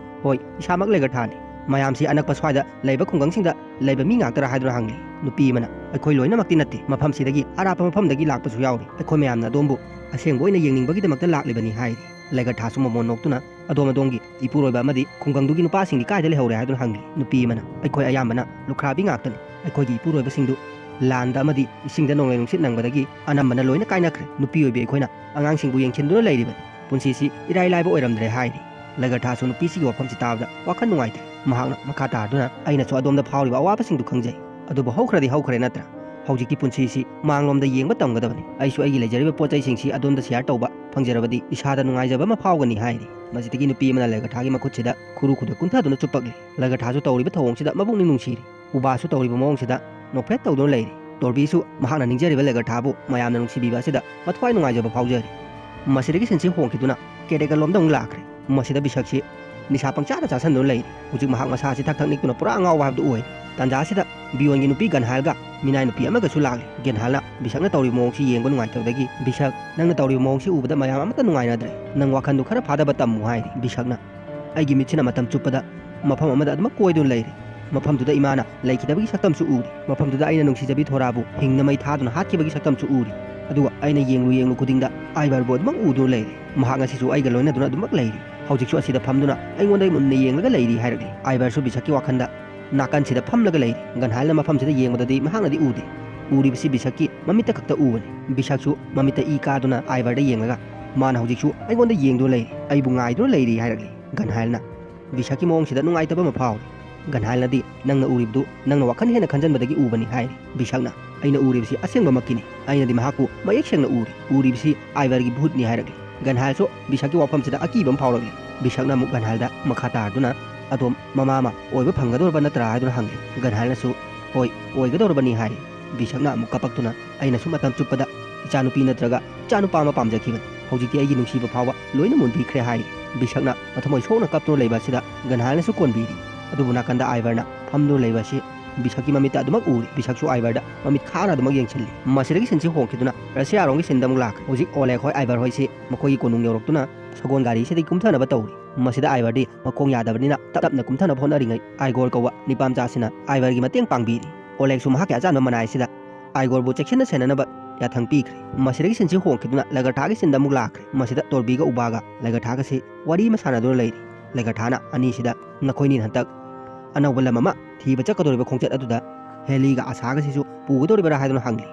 "ꯍꯣꯏ, ꯏꯁꯥꯃꯛ ꯂꯦꯒꯔꯊꯥꯅꯤ꯫ ꯃꯌꯥꯝꯁꯤ ꯑꯅꯛꯄ ꯁ꯭ꯋꯥꯏꯗ ꯂꯩꯕ ꯈꯨꯡꯒꯪꯁꯤꯡꯗ ꯂꯩꯕ ꯃꯤ ꯉꯥꯛꯇꯔꯥ?" ꯍꯥꯏꯗꯨꯅ ꯍꯪꯂꯤ꯫ ꯅꯨꯄꯤ ꯑꯃꯅ, "ꯑꯩꯈꯣꯏ ꯂꯣꯏꯅꯃꯛꯇꯤ ꯅꯠꯇꯦ, ꯃꯐꯝꯁꯤꯗꯒꯤ ꯑꯔꯥꯞꯄ ꯃꯐꯝꯗꯒꯤ ꯂꯥꯛꯄꯁꯨ ꯌꯥꯎꯔꯤ꯫ ꯑꯩꯈꯣꯏ ꯃꯌꯥꯝꯅ ꯑꯗꯣꯝꯕꯨ ꯑꯁꯦꯡꯕ ꯑꯣꯏꯅ ꯌꯦꯡꯅꯤꯡꯕꯒꯤꯗꯃꯛꯇ ꯂꯥꯛꯂꯤꯕꯅꯤ" ꯍꯥꯏꯔꯤ꯫ ꯂꯦꯒꯔꯊꯥꯁꯨ ꯃꯃꯣꯟ ꯅꯣꯛꯇꯨꯅ, "ꯑꯗꯣꯝ ꯑꯗꯣꯝꯒꯤ ꯏꯄꯨꯔꯣꯏꯕ ꯑꯃꯗꯤ ꯈꯨꯡꯒꯪꯗꯨꯒꯤ ꯅꯨꯄꯥꯁꯤꯡꯗꯤ ꯀꯥꯏꯗ ꯂꯩꯍꯧꯔꯦ?" ꯍꯥꯏꯗꯨꯅ ꯍꯪꯂꯤ꯫ ꯅꯨꯄꯤ ꯑꯃꯅ, "ꯑꯩꯈꯣꯏ ꯑꯌꯥꯝꯕꯅ ꯂꯨꯈ꯭ꯔꯥꯕꯤ ꯉꯥꯛꯇꯅꯤ꯫ ꯑꯩꯈꯣꯏꯒꯤ ꯏꯄꯨꯔꯣꯏꯕꯁꯤꯡꯗꯨ ꯂꯥꯟꯗ ꯑꯃꯗꯤ ꯏꯁꯤꯡꯗ ꯅꯣꯡꯂꯩ ꯅꯨꯡꯁꯤꯠ ꯅꯪꯕꯗꯒꯤ ꯑꯅꯝꯕꯅ ꯂꯣꯏꯅ ꯀꯥꯏꯅꯈ꯭ꯔꯦ꯫ ꯅꯨꯄꯤ ꯑꯣꯏꯕꯤ ꯑꯩꯈꯣꯏꯅ ꯑꯉꯥꯡꯁꯤꯡꯕꯨ ꯌꯦꯡꯁꯤꯟꯗꯨꯅ ꯂꯩꯔꯤꯕꯅꯤ꯫ ꯄꯨꯟꯁꯤꯁꯤ ꯏꯔꯥꯏ ꯂꯥꯏꯕ ꯑꯣꯏꯔꯝꯗ꯭ꯔꯦ" ꯍꯥꯏꯔꯤ꯫ ꯂꯦꯒꯔꯊꯥꯁꯨ ꯅꯨꯄꯤꯁꯤꯒꯤ ꯋꯥꯐꯝꯁꯤ ꯇꯥꯕꯗ ꯋꯥꯈꯜ ꯅꯨꯡꯉꯥꯏꯇ꯭ꯔꯦ꯫ ꯃꯍꯥꯛꯅ ꯃꯈꯥ ꯇꯥꯗꯨꯅ, "ꯑꯩꯅꯁꯨ ꯑꯗꯣꯝꯗ ꯐꯥꯎꯔꯤꯕ ꯑꯋꯥꯕꯁꯤꯡꯗꯨ ꯈꯪꯖꯩ꯫ ꯑꯗꯨꯕꯨ ꯍꯧꯈ꯭ꯔꯗꯤ ꯍꯧꯈ꯭ꯔꯦ ꯅꯠꯇ꯭ꯔꯥ? ꯍꯧꯖꯤꯛꯇꯤ ꯄꯨꯟꯁꯤꯁꯤ ꯃꯥꯡꯂꯣꯝꯗ ꯌꯦꯡꯕ ꯇꯝꯒꯗꯕꯅꯤ꯫ ꯑꯩꯁꯨ ꯑꯩꯒꯤ ꯂꯩꯖꯔꯤꯕ ꯄꯣꯠ ꯆꯩꯁꯤꯡꯁꯤ ꯑꯗꯣꯝꯗ ꯁꯤꯌꯥꯔ ꯇꯧꯕ ꯐꯪꯖꯔꯕꯗꯤ ꯏꯁꯥꯗ ꯅꯨꯡꯉꯥꯏꯖꯕ ꯑꯃ ꯐꯥꯎꯒꯅꯤ" ꯍꯥꯏꯔꯤ꯫ ꯃꯁꯤꯗꯒꯤ ꯅꯨꯄꯤ ꯑꯃꯅ ꯂꯦꯒꯔꯊꯥꯒꯤ ꯃꯈꯨꯠꯁꯤꯗ ꯈꯨꯔꯨ ꯈꯨꯗꯛ ꯀꯨꯟꯊꯗꯨꯅ ꯆꯨꯞꯄꯛꯂꯤ꯫ ꯂꯦꯒꯔꯊꯥꯁꯨ ꯇꯧꯔꯤꯕ ꯊꯧꯑꯣꯡꯁꯤꯗ ꯃꯕꯨꯛꯅꯤꯡ ꯅꯨꯡꯁꯤꯔꯤ꯫ ꯎꯕꯥꯁꯨ ꯇꯧꯔꯤꯕ ꯃꯑꯣꯡꯁꯤꯗ ꯅꯣꯛꯐꯦꯠ ꯇꯧꯗꯨꯅ ꯂꯩꯔꯤ꯫ ꯇꯣꯔꯕꯤꯁꯨ ꯃꯍꯥꯛꯅ ꯅꯤꯡꯖꯔꯤꯕ ꯂꯦꯒꯔꯊꯥꯕꯨ ꯃꯌꯥꯝꯅ ꯅꯨꯡꯁꯤꯕꯤꯕ ꯑꯁꯤꯗ ꯃꯊ꯭ꯋꯥꯏ ꯅꯨꯡꯉꯥꯏꯖꯕ ꯐꯥꯎꯖꯔꯤ꯫ ꯃꯁꯤꯗꯒꯤ ꯁꯤꯟꯁꯤ ꯍꯣꯡꯈꯤꯗꯨꯅ ꯀꯦꯔꯦꯀꯜ ꯂꯣꯝꯗ ꯑꯃꯨꯛ ꯂꯥꯛꯈ꯭ꯔꯦ꯫ ꯃꯁꯤꯗ ꯕꯤꯁꯛꯁꯤ ꯅꯤꯁꯥ ꯄꯪꯆꯥꯗ ꯆꯥꯁꯤꯟꯗꯨꯅ ꯂꯩꯔꯤ꯫ ꯍꯧꯖꯤꯛ ꯃꯍꯥꯛ ꯃꯁꯥꯁꯤ ꯊꯛ ꯊꯛ ꯅꯤꯛꯇꯨꯅ ꯄꯨꯔꯥ ꯑꯉꯥꯎꯕ ꯍꯥꯏꯕꯗꯨ ꯑꯣꯏ꯫ ꯇꯥꯟꯖꯥꯁꯤꯗ ꯕꯤꯌꯣꯟꯒꯤ ꯅꯨꯄꯤ ꯒꯟꯍꯥꯏꯜꯒ ꯃꯤꯅꯥꯏ ꯅꯨꯄꯤ ꯑꯃꯒꯁꯨ ꯂꯥꯛꯂꯤ꯫ ꯒꯟꯍꯥꯏꯜꯅ ꯕꯤꯁꯛꯅ ꯇꯧꯔꯤꯕ ꯃꯑꯣꯡꯁꯤ ꯌꯦꯡꯕ ꯅꯨꯡꯉꯥꯏꯇꯕꯗꯒꯤ, "ꯕꯤꯁꯛ, ꯅꯪꯅ ꯇꯧꯔꯤꯕ ꯃꯑꯣꯡꯁꯤ ꯎꯕꯗ ꯃꯌꯥꯝ ꯑꯃꯠꯇ ꯅꯨꯡꯉꯥꯏꯅꯗ꯭ꯔꯦ꯫ ꯅꯪ ꯋꯥꯈꯜꯗꯨ ꯈꯔ ꯐꯥꯗꯕ ꯇꯝꯃꯨ" ꯍꯥꯏꯔꯤ꯫ ꯕꯤꯁꯛꯅ, "ꯑꯩꯒꯤ ꯃꯤꯠꯁꯤꯅ ꯃꯇꯝ ꯆꯨꯞꯄꯗ ꯃꯐꯝ ꯑꯃꯗ ꯑꯗꯨꯃꯛ ꯀꯣꯏꯗꯨꯅ ꯂꯩꯔꯤ꯫ ꯃꯐꯝꯗꯨꯗ ꯏꯃꯥꯅ ꯂꯩꯈꯤꯗꯕꯒꯤ ꯁꯛꯇꯝꯁꯨ ꯎꯔꯤ꯫ ꯃꯐꯝꯗꯨꯗ ꯑꯩꯅ ꯅꯨꯡꯁꯤꯖꯕꯤ ꯊꯣꯔꯥꯕꯨ ꯍꯤꯡꯅ ꯃꯩ ꯊꯥꯗꯨꯅ ꯍꯥꯠꯈꯤꯕꯒꯤ ꯁꯛꯇꯝꯁꯨ ꯎꯔꯤ꯫ ꯑꯗꯨꯒ ꯑꯩꯅ ꯌꯦꯡꯂꯨ ꯌꯦꯡꯂꯨ ꯈꯨꯗꯤꯡꯗ ꯑꯥꯏꯚꯔꯕꯨ ꯑꯗꯨꯃꯛ ꯎꯗꯨꯅ ꯂꯩꯔꯤ꯫ ꯃꯍꯥꯛ ꯉꯁꯤꯁꯨ ꯑꯩꯒ ꯂꯣꯏꯅꯗꯨꯅ ꯑꯗꯨꯃꯛ ꯂꯩꯔꯤ꯫ ꯍꯧꯖꯤꯛꯁꯨ ꯑꯁꯤꯗ ꯐꯝꯗꯨꯅ ꯑꯩꯉꯣꯟꯗ ꯃꯨꯟꯅ ꯌꯦꯡꯂꯒ ꯂꯩꯔꯤ" ꯍꯥꯏꯔꯛꯂꯤ꯫ ꯑꯥꯏꯚꯔꯁꯨ ꯕꯤꯁꯛꯀꯤ ꯋꯥꯈꯜꯗ ꯅꯥꯀꯟꯁꯤꯗ ꯐꯝꯂꯒ ꯂꯩꯔꯤ꯫ ꯒꯟꯍꯥꯏꯜꯅ ꯃꯐꯝꯁꯤꯗ ꯌꯦꯡꯕꯗꯗꯤ ꯃꯍꯥꯛꯅꯗꯤ ꯎꯗꯦ꯫ ꯎꯔꯤꯕꯁꯤ ꯕꯤꯁꯛꯀꯤ ꯃꯃꯤꯠꯇ ꯈꯛꯇ ꯎꯕꯅꯤ꯫ ꯕꯤꯁꯛꯁꯨ ꯃꯃꯤꯠꯇ ꯏ ꯀꯥꯗꯨꯅ ꯑꯥꯏꯚꯔꯗ ꯌꯦꯡꯂꯒ, "ꯃꯥꯅ ꯍꯧꯖꯤꯛꯁꯨ ꯑꯩꯉꯣꯟꯗ ꯌꯦꯡꯗꯨꯅ ꯂꯩꯔꯤ, ꯑꯩꯕꯨ ꯉꯥꯏꯗꯨꯅ ꯂꯩꯔꯤ" ꯍꯥꯏꯔꯛꯂꯤ꯫ ꯒꯟꯍꯥꯏꯜꯅ ꯕꯤꯁꯛꯀꯤ ꯃꯑꯣꯡꯁꯤꯗ ꯅꯨꯡꯉꯥꯏꯇꯕ ꯑꯃ ꯐꯥꯎꯔꯤ꯫ ꯒꯟꯍꯥꯏꯜꯅꯗꯤ, "ꯅꯪꯅ ꯎꯔꯤꯕꯗꯨ ꯅꯪꯅ ꯋꯥꯈꯜ ꯍꯦꯟꯅ ꯈꯟꯖꯟꯕꯗꯒꯤ ꯎꯕꯅꯤ" ꯍꯥꯏꯔꯤ꯫ ꯕꯤꯁꯛꯅ, "ꯑꯩꯅ ꯎꯔꯤꯕꯁꯤ ꯑꯁꯦꯡꯕꯃꯛꯀꯤꯅꯤ꯫ ꯑꯩꯅꯗꯤ ꯃꯍꯥꯛꯄꯨ ꯃꯌꯦꯛ ꯁꯦꯡꯅ ꯎꯔꯤ꯫ ꯎꯔꯤꯕꯁꯤ ꯑꯥꯏꯚꯔꯒꯤ ꯚꯨꯠꯅꯤ" ꯍꯥꯏꯔꯛꯂꯤ꯫ ꯒꯟꯍꯥꯏꯜꯁꯨ ꯕꯤꯁꯛꯀꯤ ꯋꯥꯐꯝꯁꯤꯗ ꯑꯀꯤꯕ ꯑꯃ ꯐꯥꯎꯔꯛꯂꯤ꯫ ꯕꯤꯁꯛꯅ ꯑꯃꯨꯛ ꯒꯟꯍꯥꯏꯜꯗ ꯃꯈꯥ ꯇꯥꯔꯗꯨꯅ, "ꯑꯗꯣꯝ ꯃꯃꯥ ꯑꯃ ꯑꯣꯏꯕ ꯐꯪꯒꯗꯧꯔꯕ ꯅꯠꯇ꯭ꯔꯥ?" ꯍꯥꯏꯗꯨꯅ ꯍꯪꯂꯤ꯫ ꯒꯟꯍꯥꯏꯜꯅꯁꯨ, "ꯍꯣꯏ, ꯑꯣꯏꯒꯗꯧꯔꯕꯅꯤ" ꯍꯥꯏꯔꯤ꯫ ꯕꯤꯁꯛꯅ ꯑꯃꯨꯛ ꯀꯄꯛꯇꯨꯅ, "ꯑꯩꯅꯁꯨ ꯃꯇꯝ ꯆꯨꯞꯄꯗ ꯏꯆꯥꯅꯨꯄꯤ ꯅꯠꯇ꯭ꯔꯒ ꯏꯆꯥꯅꯨꯄꯥ ꯑꯃ ꯄꯥꯝꯖꯈꯤꯕꯅꯤ꯫ ꯍꯧꯖꯤꯛꯇꯤ ꯑꯩꯒꯤ ꯅꯨꯡꯁꯤꯕ ꯐꯥꯎꯕ ꯂꯣꯏꯅ ꯃꯨꯟꯕꯤꯈ꯭ꯔꯦ" ꯍꯥꯏꯔꯤ꯫ ꯕꯤꯁꯛꯅ ꯃꯊꯃꯣꯏ ꯁꯣꯛꯅ ꯀꯞꯇꯨꯅ ꯂꯩꯕ ꯑꯁꯤꯗ ꯒꯟꯍꯥꯏꯜꯅꯁꯨ ꯀꯣꯟꯕꯤꯔꯤ꯫ ꯑꯗꯨꯕꯨ ꯅꯥꯀꯟꯗ ꯑꯥꯏꯚꯔꯅ ꯐꯝꯗꯨꯅ ꯂꯩꯕ ꯑꯁꯤ ꯕꯤꯁꯛꯀꯤ ꯃꯃꯤꯠꯇ ꯑꯗꯨꯃꯛ ꯎꯔꯤ꯫ ꯕꯤꯁꯛꯁꯨ ꯑꯥꯏꯚꯔꯗ ꯃꯃꯤꯠ ꯈꯥꯅ ꯑꯗꯨꯃꯛ ꯌꯦꯡꯁꯤꯜꯂꯤ꯫ ꯃꯁꯤꯗꯒꯤ ꯁꯤꯟꯁꯤ ꯍꯣꯡꯈꯤꯗꯨꯅ ꯔꯁꯤꯌꯥꯔꯣꯝꯒꯤ ꯁꯤꯟꯗ ꯑꯃꯨꯛ ꯂꯥꯛꯈ꯭ꯔꯦ꯫ ꯍꯧꯖꯤꯛ ꯑꯣꯂꯦꯒ ꯍꯣꯏ ꯑꯥꯏꯚꯔ ꯍꯣꯏꯁꯤ ꯃꯈꯣꯏꯒꯤ ꯀꯣꯅꯨꯡ ꯌꯧꯔꯛꯇꯨꯅ ꯁꯒꯣꯜ ꯒꯥꯔꯤꯁꯤꯗꯒꯤ ꯀꯨꯝꯊꯅꯕ ꯇꯧꯔꯤ꯫ ꯃꯁꯤꯗ ꯑꯥꯏꯚꯔꯗꯤ ꯃꯈꯣꯡ ꯌꯥꯗꯕꯅꯤꯅ ꯇꯞꯅ ꯀꯨꯝꯊꯅꯕ ꯍꯣꯠꯅꯔꯤꯉꯩ ꯑꯥꯏꯒꯣꯔ ꯀꯧꯕ ꯅꯤꯄꯥꯃꯆꯥꯁꯤꯅ ꯑꯥꯏꯚꯔꯒꯤ ꯃꯇꯦꯡ ꯄꯥꯡꯕꯤꯔꯤ꯫ ꯑꯣꯂꯦꯛꯁꯨ ꯃꯍꯥꯛꯀꯤ ꯑꯆꯥꯟꯕ ꯃꯅꯥꯏ ꯑꯁꯤꯗ ꯑꯥꯏꯒꯣꯔꯕꯨ ꯆꯦꯛꯁꯤꯟꯅ ꯁꯦꯟꯅꯅꯕ ꯌꯥꯊꯪ ꯄꯤꯈ꯭ꯔꯦ꯫ ꯃꯁꯤꯗꯒꯤ ꯁꯤꯟꯁꯤ ꯍꯣꯡꯈꯤꯗꯨꯅ ꯂꯦꯒꯔꯊꯥꯒꯤ ꯁꯤꯟꯗ ꯑꯃꯨꯛ ꯂꯥꯛꯈ꯭ꯔꯦ꯫ ꯃꯁꯤꯗ ꯇꯣꯔꯕꯤꯒ ꯎꯕꯥꯒ ꯂꯦꯒꯔꯊꯥꯒꯁꯤ ꯋꯥꯔꯤ ꯑꯃ ꯁꯥꯟꯅꯗꯨꯅ ꯂꯩꯔꯤ꯫ ꯂꯦꯒꯔꯊꯥꯅ ꯑꯅꯤꯁꯤꯗ ꯅꯈꯣꯏꯅꯤꯅ ꯍꯟꯗꯛ ꯑꯅꯧꯕ ꯂꯝ ꯑꯃ ꯊꯤꯕ ꯆꯠꯀꯗꯧꯔꯤꯕ ꯈꯣꯡꯆꯠ ꯑꯗꯨꯗ ꯍꯦꯂꯤꯒ ꯑꯁꯥꯒꯁꯤꯁꯨ ꯄꯨꯒꯗꯧꯔꯤꯕꯔꯥ ꯍꯥꯏꯗꯨꯅ ꯍꯪꯂꯤ꯫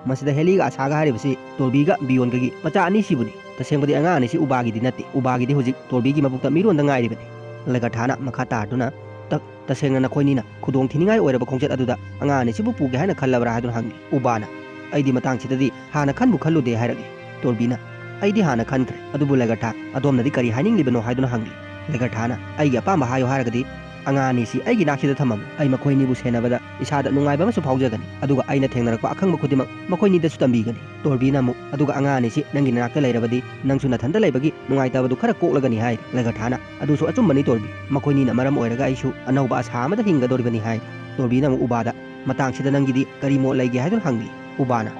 ꯃꯁꯤꯗ ꯍꯦꯂꯤꯒ ꯑꯁꯥꯒ ꯍꯥꯏꯔꯤꯕꯁꯤ ꯇꯣꯔꯕꯤꯒ ꯕꯤꯌꯣꯟꯒꯒꯤ ꯃꯆꯥ ꯑꯅꯤꯁꯤꯕꯨꯅꯤ꯫ ꯇꯁꯦꯡꯕꯗꯤ ꯑꯉꯥꯡ ꯑꯅꯤꯁꯤ ꯎꯕꯥꯒꯤꯗꯤ ꯅꯠꯇꯦ꯫ ꯎꯕꯥꯒꯤꯗꯤ ꯍꯧꯖꯤꯛ ꯇꯣꯔꯕꯤꯒꯤ ꯃꯕꯨꯛꯇ ꯃꯤꯔꯣꯟꯗ ꯉꯥꯏꯔꯤꯕꯅꯤ꯫ ꯂꯦꯒꯔꯊꯥꯅ ꯃꯈꯥ ꯇꯥꯗꯨꯅ, "ꯇ-, ꯇꯁꯦꯡꯅ ꯅꯈꯣꯏꯅꯤꯅ ꯈꯨꯗꯣꯡ ꯊꯤꯅꯤꯡꯉꯥꯏ ꯑꯣꯏꯔꯕ ꯈꯣꯡꯆꯠ ꯑꯗꯨꯗ ꯑꯉꯥꯡ ꯑꯅꯤꯁꯤꯕꯨ ꯄꯨꯒꯦ ꯍꯥꯏꯅ ꯈꯜꯂꯕ꯭ꯔꯥ?" ꯍꯥꯏꯗꯨꯅ ꯍꯪꯂꯤ꯫ ꯎꯕꯥꯅ, "ꯑꯩꯗꯤ ꯃꯇꯥꯡꯁꯤꯗꯗꯤ ꯍꯥꯟꯅ ꯈꯟꯕꯨ ꯈꯜꯂꯨꯗꯦ" ꯍꯥꯏꯔꯛꯂꯤ꯫ ꯇꯣꯔꯕꯤꯅ, "ꯑꯩꯗꯤ ꯍꯥꯟꯅ ꯈꯟꯈ꯭ꯔꯦ꯫ ꯑꯗꯨꯕꯨ ꯂꯦꯒꯔꯊꯥ, ꯑꯗꯣꯝꯅꯗꯤ ꯀꯔꯤ ꯍꯥꯏꯅꯤꯡꯂꯤꯕꯅꯣ?" ꯍꯥꯏꯗꯨꯅ ꯍꯪꯂꯤ꯫ ꯂꯦꯒꯔꯊꯥꯅ, "ꯑꯩꯒꯤ ꯑꯄꯥꯝꯕ ꯍꯥꯏꯌꯨ ꯍꯥꯏꯔꯒꯗꯤ ꯑꯉꯥꯡ ꯑꯅꯤꯁꯤ ꯑꯩꯒꯤ ꯏꯅꯥꯛꯁꯤꯗ ꯊꯝꯃꯝꯃꯨ꯫ ꯑꯩ ꯃꯈꯣꯏ ꯑꯅꯤꯕꯨ ꯁꯦꯟꯅꯕꯗ ꯏꯁꯥꯗ ꯅꯨꯡꯉꯥꯏꯕ ꯑꯃꯁꯨ ꯐꯥꯎꯖꯒꯅꯤ꯫ ꯑꯗꯨꯒ ꯑꯩꯅ ꯊꯦꯡꯅꯔꯛꯄ ꯑꯈꯪꯕ ꯈꯨꯗꯤꯡꯃꯛ ꯃꯈꯣꯏꯅꯤꯗꯁꯨ ꯇꯝꯕꯤꯒꯅꯤ"꯫ ꯇꯣꯔꯕꯤꯅ ꯑꯃꯨꯛ, "ꯑꯗꯨꯒ ꯑꯉꯥꯡ ꯑꯅꯤꯁꯤ ꯅꯪꯒꯤ ꯅꯅꯥꯛꯇ ꯂꯩꯔꯕꯗꯤ ꯅꯪꯁꯨ ꯅꯊꯟꯇ ꯂꯩꯕꯒꯤ ꯅꯨꯡꯉꯥꯏꯇꯕꯗꯨ ꯈꯔ ꯀꯣꯛꯂꯒꯅꯤ" ꯍꯥꯏꯔꯤ꯫ ꯂꯦꯒꯔꯊꯥꯅ, "ꯑꯗꯨꯁꯨ ꯑꯆꯨꯝꯕꯅꯤ ꯇꯣꯔꯕꯤ꯫ ꯃꯈꯣꯏꯅꯤꯅ ꯃꯔꯝ ꯑꯣꯏꯔꯒ ꯑꯩꯁꯨ ꯑꯅꯧꯕ ꯑꯁꯥ ꯑꯃꯗ ꯍꯤꯡꯒꯗꯧꯔꯤꯕꯅꯤ" ꯍꯥꯏꯔꯤ꯫ ꯇꯣꯔꯕꯤꯅ ꯑꯃꯨꯛ ꯎꯕꯥꯗ, "ꯃꯇꯥꯡꯁꯤꯗ ꯅꯪꯒꯤꯗꯤ ꯀꯔꯤ ꯃꯣꯠ ꯂꯩꯒꯦ?" ꯍꯥꯏꯗꯨꯅ ꯍꯪꯂꯤ꯫ ꯎꯕꯥꯅ,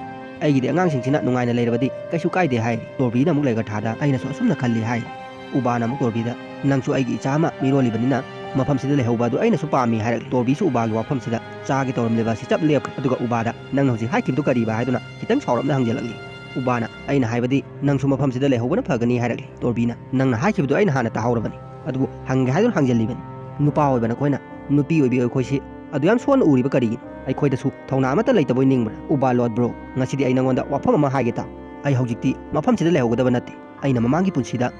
"ꯑꯩꯒꯤꯗꯤ ꯑꯉꯥꯡꯁꯤꯡꯁꯤꯅ ꯅꯨꯡꯉꯥꯏꯅ ꯂꯩꯔꯕꯗꯤ ꯀꯩꯁꯨ ꯀꯥꯏꯗꯦ" ꯍꯥꯏꯔꯤ꯫ ꯇꯣꯔꯕꯤꯅ ꯑꯃꯨꯛ ꯂꯦꯒꯔꯊꯥꯗ, "ꯑꯩꯅꯁꯨ ꯑꯁꯨꯝꯅ ꯈꯜꯂꯤ" ꯍꯥꯏꯔꯤ꯫ ꯎꯕꯥꯅ ꯑꯃꯨꯛ ꯇꯣꯔꯕꯤꯗ, "ꯅꯪꯁꯨ ꯑꯩꯒꯤ ꯏꯆꯥ ꯑꯃ ꯃꯤꯔꯣꯜꯂꯤꯕꯅꯤꯅ ꯃꯐꯝꯁꯤꯗ ꯂꯩꯍꯧꯕ ꯑꯗꯨ ꯑꯩꯅꯁꯨ ꯄꯥꯝꯃꯤ" ꯍꯥꯏꯔꯛꯂꯤ꯫ ꯇꯣꯔꯕꯤꯁꯨ ꯎꯕꯥꯒꯤ ꯋꯥꯐꯝꯁꯤꯗ ꯆꯥꯒꯦ ꯇꯧꯔꯝꯂꯤꯕ ꯑꯁꯤ ꯆꯞ ꯂꯦꯞꯈ꯭ꯔꯦ꯫ ꯑꯗꯨꯒ ꯎꯕꯥꯗ, "ꯅꯪꯅ ꯍꯧꯖꯤꯛ ꯍꯥꯏꯈꯤꯕꯗꯨ ꯀꯔꯤꯕ?" ꯍꯥꯏꯗꯨꯅ ꯈꯤꯇꯪ ꯁꯥꯎꯔꯞꯅ ꯍꯪꯖꯜꯂꯛꯂꯤ꯫ ꯎꯕꯥꯅ, "ꯑꯩꯅ ꯍꯥꯏꯕꯗꯤ ꯅꯪꯁꯨ ꯃꯐꯝꯁꯤꯗ ꯂꯩꯍꯧꯕꯅ ꯐꯒꯅꯤ" ꯍꯥꯏꯔꯛꯂꯤ꯫ ꯇꯣꯔꯕꯤꯅ, "ꯅꯪꯅ ꯍꯥꯏꯈꯤꯕꯗꯨ ꯑꯩꯅ ꯍꯥꯟꯅ ꯇꯥꯍꯧꯔꯕꯅꯤ, ꯑꯗꯨꯕꯨ ꯍꯪꯒꯦ ꯍꯥꯏꯗꯨꯅ ꯍꯪꯖꯜꯂꯤꯕꯅꯤ꯫ ꯅꯨꯄꯥ ꯑꯣꯏꯕ ꯅꯈꯣꯏꯅ ꯅꯨꯄꯤ ꯑꯣꯏꯕꯤ ꯑꯩꯈꯣꯏꯁꯤ ꯑꯗꯨ ꯌꯥꯝ ꯁꯣꯟꯅ ꯎꯔꯤꯕ ꯀꯔꯤꯒꯤꯅꯣ? ꯑꯩꯈꯣꯏꯗꯁꯨ ꯊꯧꯅꯥ ꯑꯃꯠꯇ ꯂꯩꯇꯕꯣꯏ ꯅꯤꯡꯕ꯭ꯔꯥ?" "ꯎꯕꯥ ꯂꯣꯠ ꯕ꯭ꯔꯣ, ꯉꯁꯤꯗꯤ ꯑꯩ ꯅꯉꯣꯟꯗ ꯋꯥꯐꯝ ꯑꯃ ꯍꯥꯏꯒꯦ ꯇꯥꯎ꯫ ꯑꯩ ꯍꯧꯖꯤꯛꯇꯤ ꯃꯐꯝꯁꯤꯗ ꯂꯩꯍꯧꯒꯗꯕ ꯅꯠꯇꯦ꯫ ꯑꯩꯅ ꯃꯃꯥꯡꯒꯤ ꯄꯨꯟꯁꯤꯗ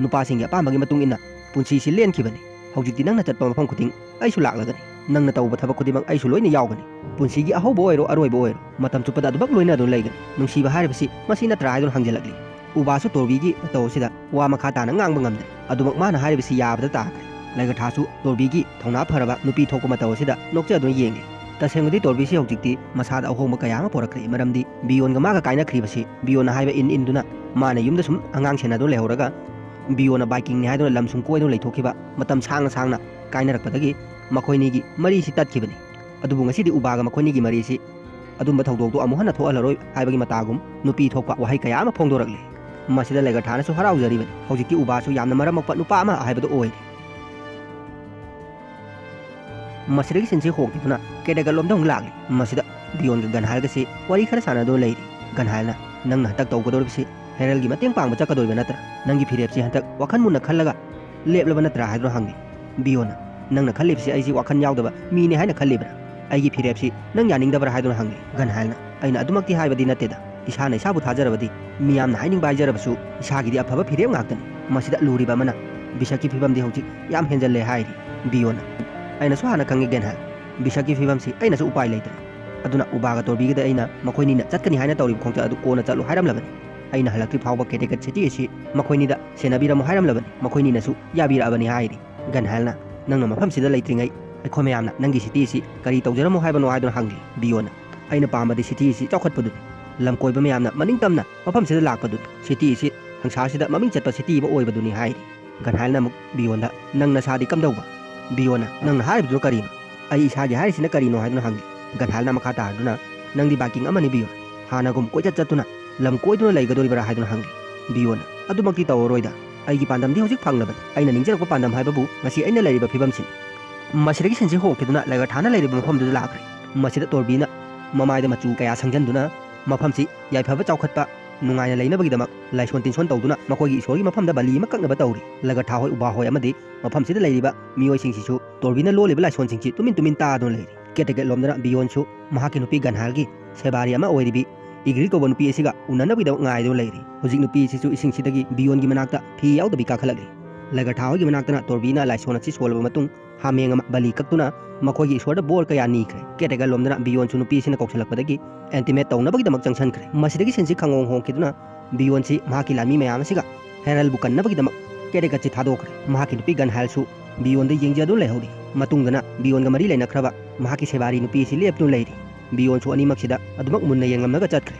ꯅꯨꯄꯥꯁꯤꯡꯒꯤ ꯑꯄꯥꯝꯕꯒꯤ ꯃꯇꯨꯡ ꯏꯟꯅ ꯄꯨꯟꯁꯤꯁꯤ ꯂꯦꯟꯈꯤꯕꯅꯤ꯫ ꯍꯧꯖꯤꯛꯇꯤ ꯅꯪꯅ ꯆꯠꯄ ꯃꯐꯝ ꯈꯨꯗꯤꯡ ꯑꯩꯁꯨ ꯂꯥꯛꯂꯒꯅꯤ꯫ ꯅꯪꯅ ꯇꯧꯕ ꯊꯕꯛ ꯈꯨꯗꯤꯡꯃꯛ ꯑꯩꯁꯨ ꯂꯣꯏꯅ ꯌꯥꯎꯒꯅꯤ꯫ ꯄꯨꯟꯁꯤꯒꯤ ꯑꯍꯧꯕ ꯑꯣꯏꯔꯣ, ꯑꯔꯣꯏꯕ ꯑꯣꯏꯔꯣ, ꯃꯇꯝ ꯆꯨꯞꯄꯗ ꯑꯗꯨꯃꯛ ꯂꯣꯏꯅꯗꯨꯅ ꯂꯩꯒꯅꯤ꯫ ꯅꯨꯡꯁꯤꯕ ꯍꯥꯏꯔꯤꯕꯁꯤ ꯃꯁꯤ ꯅꯠꯇ꯭ꯔꯥ?" ꯍꯥꯏꯗꯨꯅ ꯍꯪꯖꯜꯂꯛꯂꯤ꯫ ꯎꯕꯥꯁꯨ ꯇꯣꯔꯕꯤꯒꯤ ꯃꯇꯧ ꯑꯁꯤꯗ ꯋꯥ ꯃꯈꯥ ꯇꯥꯅ ꯉꯥꯡꯕ ꯉꯝꯗ꯭ꯔꯦ꯫ ꯑꯗꯨꯃꯛ ꯃꯥꯅ ꯍꯥꯏꯔꯤꯕꯁꯤ ꯌꯥꯕꯗ ꯇꯥꯈ꯭ꯔꯦ꯫ ꯂꯩꯒꯊꯥꯁꯨ ꯇꯣꯔꯕꯤꯒꯤ ꯊꯧꯅꯥ ꯐꯔꯕ ꯅꯨꯄꯤ ꯊꯣꯛꯄ ꯃꯇꯧ ꯑꯁꯤꯗ ꯅꯣꯛꯆꯗꯨꯅ ꯌꯦꯡꯂꯤ꯫ ꯇꯁꯦꯡꯕꯗꯤ ꯇꯣꯔꯕꯤꯁꯤ ꯍꯧꯖꯤꯛꯇꯤ ꯃꯁꯥꯗ ꯑꯍꯣꯡꯕ ꯀꯌꯥ ꯑꯃ ꯄꯣꯔꯛꯈ꯭ꯔꯦ, ꯃꯔꯝꯗꯤ ꯕꯤꯌꯣꯟꯒ ꯃꯥꯒ ꯀꯥꯏꯅꯈ꯭ꯔꯤꯕꯁꯤ ꯕꯤꯌꯣꯟꯅ ꯍꯥꯏꯕ ꯏꯟ ꯏꯟꯗꯨꯅ ꯃꯥꯅ ꯌꯨꯝꯗ ꯁꯨꯝ ꯑꯉꯥꯡ ꯁꯦꯟꯅꯗꯨꯅ ꯂꯩꯍꯧꯔꯒ ꯕꯤꯌꯣꯟꯅ ꯕꯥꯏꯀꯤꯡꯅꯤ ꯍꯥꯏꯗꯨꯅ ꯂꯝ ꯁꯨꯝ ꯀꯣꯏꯗꯨꯅ ꯂꯩꯊꯣꯛꯈꯤꯕ ꯃꯇꯝ ꯁꯥꯡꯅ ꯁꯥꯡꯅ ꯀꯥꯏꯅꯔꯛꯄꯗꯒꯤ ꯃꯈꯣꯏꯅꯤꯒꯤ ꯃꯔꯤꯁꯤ ꯇꯠꯈꯤꯕꯅꯤ꯫ ꯑꯗꯨꯕꯨ ꯉꯁꯤꯗꯤ ꯎꯕꯥꯒ ꯃꯈꯣꯏꯅꯤꯒꯤ ꯃꯔꯤꯁꯤ ꯑꯗꯨꯝꯕ ꯊꯧꯗꯣꯛꯇꯨ ꯑꯃꯨꯛ ꯍꯟꯅ ꯊꯣꯛꯍꯜꯂꯔꯣꯏ ꯍꯥꯏꯕꯒꯤ ꯃꯇꯥꯒꯨꯝ ꯅꯨꯄꯤ ꯊꯣꯛꯄ ꯋꯥꯍꯩ ꯀꯌꯥ ꯑꯃ ꯐꯣꯡꯗꯣꯔꯛꯂꯤ꯫ ꯃꯁꯤꯗ ꯂꯩꯒꯔꯊꯥꯅꯁꯨ ꯍꯔꯥꯎꯖꯔꯤꯕꯅꯤ꯫ ꯍꯧꯖꯤꯛꯇꯤ ꯎꯕꯥꯁꯨ ꯌꯥꯝꯅ ꯃꯔꯝ ꯃꯣꯛꯄ ꯅꯨꯄꯥ ꯑꯃ ꯍꯥꯏꯕꯗꯨ ꯑꯣꯏꯔꯦ꯫ ꯃꯁꯤꯗꯒꯤ ꯁꯤꯟꯁꯤ ꯍꯣꯡꯈꯤꯗꯨꯅ ꯀꯦꯗꯦꯒꯠꯂꯣꯝꯗ ꯑꯃꯨꯛ ꯂꯥꯛꯂꯤ꯫ ꯃꯁꯤꯗ ꯕꯤꯌꯣꯟꯒ ꯒꯟꯍꯥꯏꯜꯒꯁꯤ ꯋꯥꯔꯤ ꯈꯔ ꯁꯥꯟꯅꯗꯨꯅ ꯂꯩꯔꯤ꯫ ꯒꯟꯍꯥꯏꯜꯅ, "ꯅꯪꯅ ꯍꯟꯗꯛ ꯇꯧꯒꯗꯧꯔꯤꯕꯁꯤ ꯍꯦꯔꯜꯒꯤ ꯃꯇꯦꯡ ꯄꯥꯡꯕ ꯆꯠꯀꯗꯧꯔꯤꯕ ꯅꯠꯇ꯭ꯔꯥ? ꯅꯪꯒꯤ ꯐꯤꯔꯦꯞꯁꯤ ꯍꯟꯗꯛ ꯋꯥꯈꯜ ꯃꯨꯟꯅ ꯈꯜꯂꯒ ꯂꯦꯞꯂꯕ ꯅꯠꯇ꯭ꯔꯥ?" ꯍꯥꯏꯗꯨꯅ ꯍꯪꯉꯤ꯫ ꯕꯤꯌꯣꯟꯅ, "ꯅꯪꯅ ꯈꯜꯂꯤꯕꯁꯤ ꯑꯩꯁꯤ ꯋꯥꯈꯜ ꯌꯥꯎꯗꯕ ꯃꯤꯅꯦ ꯍꯥꯏꯅ ꯈꯜꯂꯤꯕ꯭ꯔꯥ? ꯑꯩꯒꯤ ꯐꯤꯔꯦꯞꯁꯤ ꯅꯪ ꯌꯥꯅꯤꯡꯗꯕ꯭ꯔꯥ?" ꯍꯥꯏꯗꯨꯅ ꯍꯪꯉꯤ꯫ ꯒꯟꯍꯥꯏꯜꯅ, "ꯑꯩꯅ ꯑꯗꯨꯃꯛꯇꯤ ꯍꯥꯏꯕꯗꯤ ꯅꯠꯇꯦꯗ꯫ ꯏꯁꯥꯅ ꯏꯁꯥꯕꯨ ꯊꯥꯖꯔꯕꯗꯤ ꯃꯤꯌꯥꯝꯅ ꯍꯥꯏꯅꯤꯡꯕ ꯍꯥꯏꯖꯔꯕꯁꯨ ꯏꯁꯥꯒꯤꯗꯤ ꯑꯐꯕ ꯐꯤꯔꯦꯞ ꯉꯥꯛꯇꯅꯤ꯫ ꯃꯁꯤꯗ ꯂꯨꯔꯤꯕ ꯑꯃꯅ ꯕꯤꯁꯛꯀꯤ ꯐꯤꯕꯝꯗꯤ ꯍꯧꯖꯤꯛ ꯌꯥꯝ ꯍꯦꯟꯖꯜꯂꯦ ꯍꯥꯏꯔꯤ꯫" ꯕꯤꯌꯣꯟꯅ, "ꯑꯩꯅꯁꯨ ꯍꯥꯟꯅ ꯈꯪꯉꯤ ꯒꯦꯟꯍꯥꯏꯜ, ꯕꯤꯁꯛꯀꯤ ꯐꯤꯕꯝꯁꯤ ꯑꯩꯅꯁꯨ ꯎꯄꯥꯏ ꯂꯩꯇ꯭ꯔꯦ꯫ ꯑꯗꯨꯅ ꯎꯕꯥꯒ ꯇꯣꯔꯕꯤꯒꯗ ꯑꯩꯅ ꯃꯈꯣꯏꯅꯤꯅ ꯆꯠꯀꯅꯤ ꯍꯥꯏꯅ ꯇꯧꯔꯤꯕ ꯈꯣꯡꯆꯠ ꯑꯗꯨ ꯀꯣꯟꯅ ꯆꯠꯂꯨ ꯍꯥꯏꯔꯝꯂꯕꯅꯤ꯫ ꯑꯩꯅ ꯍꯜꯂꯛꯇ꯭ꯔꯤ ꯐꯥꯎꯕ ꯀꯦꯗꯦꯀꯠ ꯁꯤꯇꯤ ꯑꯁꯤ ꯃꯈꯣꯏꯅꯤꯗ ꯁꯦꯟꯅꯕꯤꯔꯝꯃꯨ ꯍꯥꯏꯔꯝꯂꯕꯅꯤ꯫ ꯃꯈꯣꯏꯅꯤꯅꯁꯨ ꯌꯥꯕꯤꯔꯛꯑꯕꯅꯤ" ꯍꯥꯏꯔꯤ꯫ ꯒꯟꯍꯥꯏꯜꯅ, "ꯅꯪꯅ ꯃꯐꯝꯁꯤꯗ ꯂꯩꯇ꯭ꯔꯤꯉꯩ ꯑꯩꯈꯣꯏ ꯃꯌꯥꯝꯅ ꯅꯪꯒꯤ ꯁꯤꯇꯤ ꯑꯁꯤ ꯀꯔꯤ ꯇꯧꯖꯔꯝꯃꯣ ꯍꯥꯏꯕꯅꯣ?" ꯍꯥꯏꯗꯨꯅ ꯍꯪꯂꯤ꯫ ꯕꯤꯌꯣꯟꯅ, "ꯑꯩꯅ ꯄꯥꯝꯕꯗꯤ ꯁꯤꯇꯤ ꯑꯁꯤ ꯆꯥꯎꯈꯠꯄꯗꯨꯅꯤ꯫ ꯂꯝ ꯀꯣꯏꯕ ꯃꯌꯥꯝꯅ ꯃꯅꯤꯡ ꯇꯝꯅ ꯃꯐꯝꯁꯤꯗ ꯂꯥꯛꯄꯗꯨꯅꯤ꯫ ꯁꯤꯇꯤ ꯑꯁꯤ ꯁꯪꯁꯥꯔꯁꯤꯗ ꯃꯃꯤꯡ ꯆꯠꯄ ꯁꯤꯇꯤ ꯑꯃ ꯑꯣꯏꯕꯗꯨꯅꯤ" ꯍꯥꯏꯔꯤ꯫ ꯒꯟꯍꯥꯏꯜꯅ ꯑꯃꯨꯛ ꯕꯤꯌꯣꯟꯗ, "ꯅꯪ ꯅꯁꯥꯗꯤ ꯀꯝꯗꯧꯕ?" ꯕꯤꯌꯣꯟꯅ, "ꯅꯪꯅ ꯍꯥꯏꯔꯤꯕꯗꯨ ꯀꯔꯤꯅꯣ? ꯑꯩ ꯏꯁꯥꯒꯤ ꯍꯥꯏꯔꯤꯁꯤꯅ ꯀꯔꯤꯅꯣ?" ꯍꯥꯏꯗꯨꯅ ꯍꯪꯂꯤ꯫ ꯒꯟꯍꯥꯏꯜꯅ ꯃꯈꯥ ꯇꯥꯔꯗꯨꯅ, "ꯅꯪꯗꯤ ꯚꯥꯏꯀꯤꯡ ꯑꯃꯅꯤ ꯕꯤꯌꯣꯟ꯫ ꯍꯥꯟꯅꯒꯨꯝ ꯀꯣꯏꯆꯠ ꯆꯠꯇꯨꯅ ꯂꯝ ꯀꯣꯏꯗꯨꯅ ꯂꯩꯒꯗꯣꯔꯤꯕ꯭ꯔꯥ?" ꯍꯥꯏꯗꯨꯅ ꯍꯪꯂꯤ꯫ ꯕꯤꯌꯣꯟꯅ, "ꯑꯗꯨꯃꯛꯇꯤ ꯇꯧꯔꯔꯣꯏꯗ꯫ ꯑꯩꯒꯤ ꯄꯥꯟꯗꯝꯗꯤ ꯍꯧꯖꯤꯛ ꯐꯪꯂꯕꯅꯤ꯫ ꯑꯩꯅ ꯅꯤꯡꯖꯔꯛꯄ ꯄꯥꯟꯗꯝ ꯍꯥꯏꯕꯕꯨ ꯉꯁꯤ ꯑꯩꯅ ꯂꯩꯔꯤꯕ ꯐꯤꯕꯝꯁꯤꯅꯤ꯫" ꯃꯁꯤꯗꯒꯤ ꯁꯤꯟꯁꯤ ꯍꯣꯡꯈꯤꯗꯨꯅ ꯂꯩꯒꯔꯊꯥꯅ ꯂꯩꯔꯤꯕ ꯃꯐꯝꯗꯨꯗ ꯂꯥꯛꯈ꯭ꯔꯦ꯫ ꯃꯁꯤꯗ ꯇꯣꯔꯕꯤꯅ ꯃꯃꯥꯏꯗ ꯃꯆꯨ ꯀꯌꯥ ꯁꯪꯖꯟꯗꯨꯅ ꯃꯐꯝꯁꯤ ꯌꯥꯏꯐꯕ ꯆꯥꯎꯈꯠꯄ ꯅꯨꯡꯉꯥꯏꯅ ꯂꯩꯅꯕꯒꯤꯗꯃꯛ ꯂꯥꯏꯁꯣꯟ ꯇꯤꯟꯁꯣꯟ ꯇꯧꯗꯨꯅ ꯃꯈꯣꯏꯒꯤ ꯏꯁꯣꯔꯒꯤ ꯃꯐꯝꯗ ꯕꯂꯤ ꯑꯃ ꯀꯛꯅꯕ ꯇꯧꯔꯤ꯫ ꯂꯒꯔꯊꯥ ꯍꯣꯏ, ꯎꯕꯥ ꯍꯣꯏ ꯑꯃꯗꯤ ꯃꯐꯝꯁꯤꯗ ꯂꯩꯔꯤꯕ ꯃꯤꯑꯣꯏꯁꯤꯡꯁꯤꯁꯨ ꯇꯣꯔꯕꯤꯅ ꯂꯣꯜꯂꯤꯕ ꯂꯥꯏꯁꯣꯟꯁꯤꯡꯁꯤ ꯇꯨꯃꯤꯟ ꯇꯨꯃꯤꯟ ꯇꯥꯗꯨꯅ ꯂꯩꯔꯤ꯫ ꯀꯦꯇꯦꯀꯦꯠ ꯂꯣꯝꯗꯅ ꯕꯤꯌꯣꯟꯁꯨ ꯃꯍꯥꯛꯀꯤ ꯅꯨꯄꯤ ꯒꯟꯍꯥꯜꯒꯤ ꯁꯦꯕꯥꯔꯤ ꯑꯃ ꯑꯣꯏꯔꯤꯕꯤ ꯏꯒ꯭ꯔꯤ ꯀꯧꯕ ꯅꯨꯄꯤ ꯑꯁꯤꯒ ꯎꯅꯅꯕꯒꯤꯗꯃꯛ ꯉꯥꯏꯗꯨꯅ ꯂꯩꯔꯤ꯫ ꯍꯧꯖꯤꯛ ꯅꯨꯄꯤ ꯑꯁꯤꯁꯨ ꯏꯁꯤꯡꯁꯤꯗꯒꯤ ꯕꯤꯌꯣꯟꯒꯤ ꯃꯅꯥꯛꯇ ꯐꯤ ꯌꯥꯎꯗꯕꯤ ꯀꯥꯈꯠꯂꯛꯂꯤ꯫ ꯂꯒꯔꯊꯥ ꯍꯣꯏꯒꯤ ꯃꯅꯥꯛꯇꯅ ꯇꯣꯔꯕꯤꯅ ꯂꯥꯏꯁꯣꯟ ꯑꯁꯤ ꯁꯣꯜꯂꯕ ꯃꯇꯨꯡ ꯍꯥꯃꯦꯡ ꯑꯃ ꯕꯂꯤ ꯀꯛꯇꯨꯅ ꯃꯈꯣꯏꯒꯤ ꯏꯁꯣꯔꯗ ꯕꯣꯔ ꯀꯌꯥ ꯅꯤꯈ꯭ꯔꯦ꯫ ꯀꯦꯇꯦꯀꯦꯠ ꯂꯣꯝꯗꯅ ꯕꯤꯌꯣꯟꯁꯨ ꯅꯨꯄꯤ ꯑꯁꯤꯅ ꯀꯧꯁꯤꯜꯂꯛꯄꯗꯒꯤ ꯑꯦꯟꯇꯤꯃꯦꯠ ꯇꯧꯅꯕꯒꯤꯗꯃꯛ ꯆꯪꯁꯤꯟꯈ꯭ꯔꯦ꯫ ꯃꯁꯤꯗꯒꯤ ꯁꯤꯟꯁꯤ ꯈꯪꯍꯣꯡ ꯍꯣꯡꯈꯤꯗꯨꯅ ꯕꯤꯌꯣꯟꯁꯤ ꯃꯍꯥꯛꯀꯤ ꯂꯥꯟꯃꯤ ꯃꯌꯥꯝ ꯑꯁꯤꯒ ꯍꯦꯔꯜꯕꯨ ꯀꯟꯅꯕꯒꯤꯗꯃꯛ ꯀꯦꯇꯦꯀꯦꯠꯁꯤ ꯊꯥꯗꯣꯛꯈ꯭ꯔꯦ꯫ ꯃꯍꯥꯛꯀꯤ ꯅꯨꯄꯤ ꯒꯟꯍꯥꯜꯁꯨ ꯕꯤꯌꯣꯟꯗ ꯌꯦꯡꯖꯗꯨꯅ ꯂꯩꯍꯧꯔꯤ꯫ ꯃꯇꯨꯡꯗꯅ ꯕꯤꯌꯣꯟꯒ ꯃꯔꯤ ꯂꯩꯅꯈ꯭ꯔꯕ ꯃꯍꯥꯛꯀꯤ ꯁꯦꯕꯥꯔꯤ ꯅꯨꯄꯤ ꯑꯁꯤ ꯂꯦꯞꯇꯨꯅ ꯂꯩꯔꯤ꯫ ꯕꯤꯌꯣꯟꯁꯨ ꯑꯅꯤꯃꯛꯁꯤꯗ ꯑꯗꯨꯃꯛ ꯃꯨꯟꯅ ꯌꯦꯡꯂꯝꯂꯒ ꯆꯠꯈ꯭ꯔꯦ꯫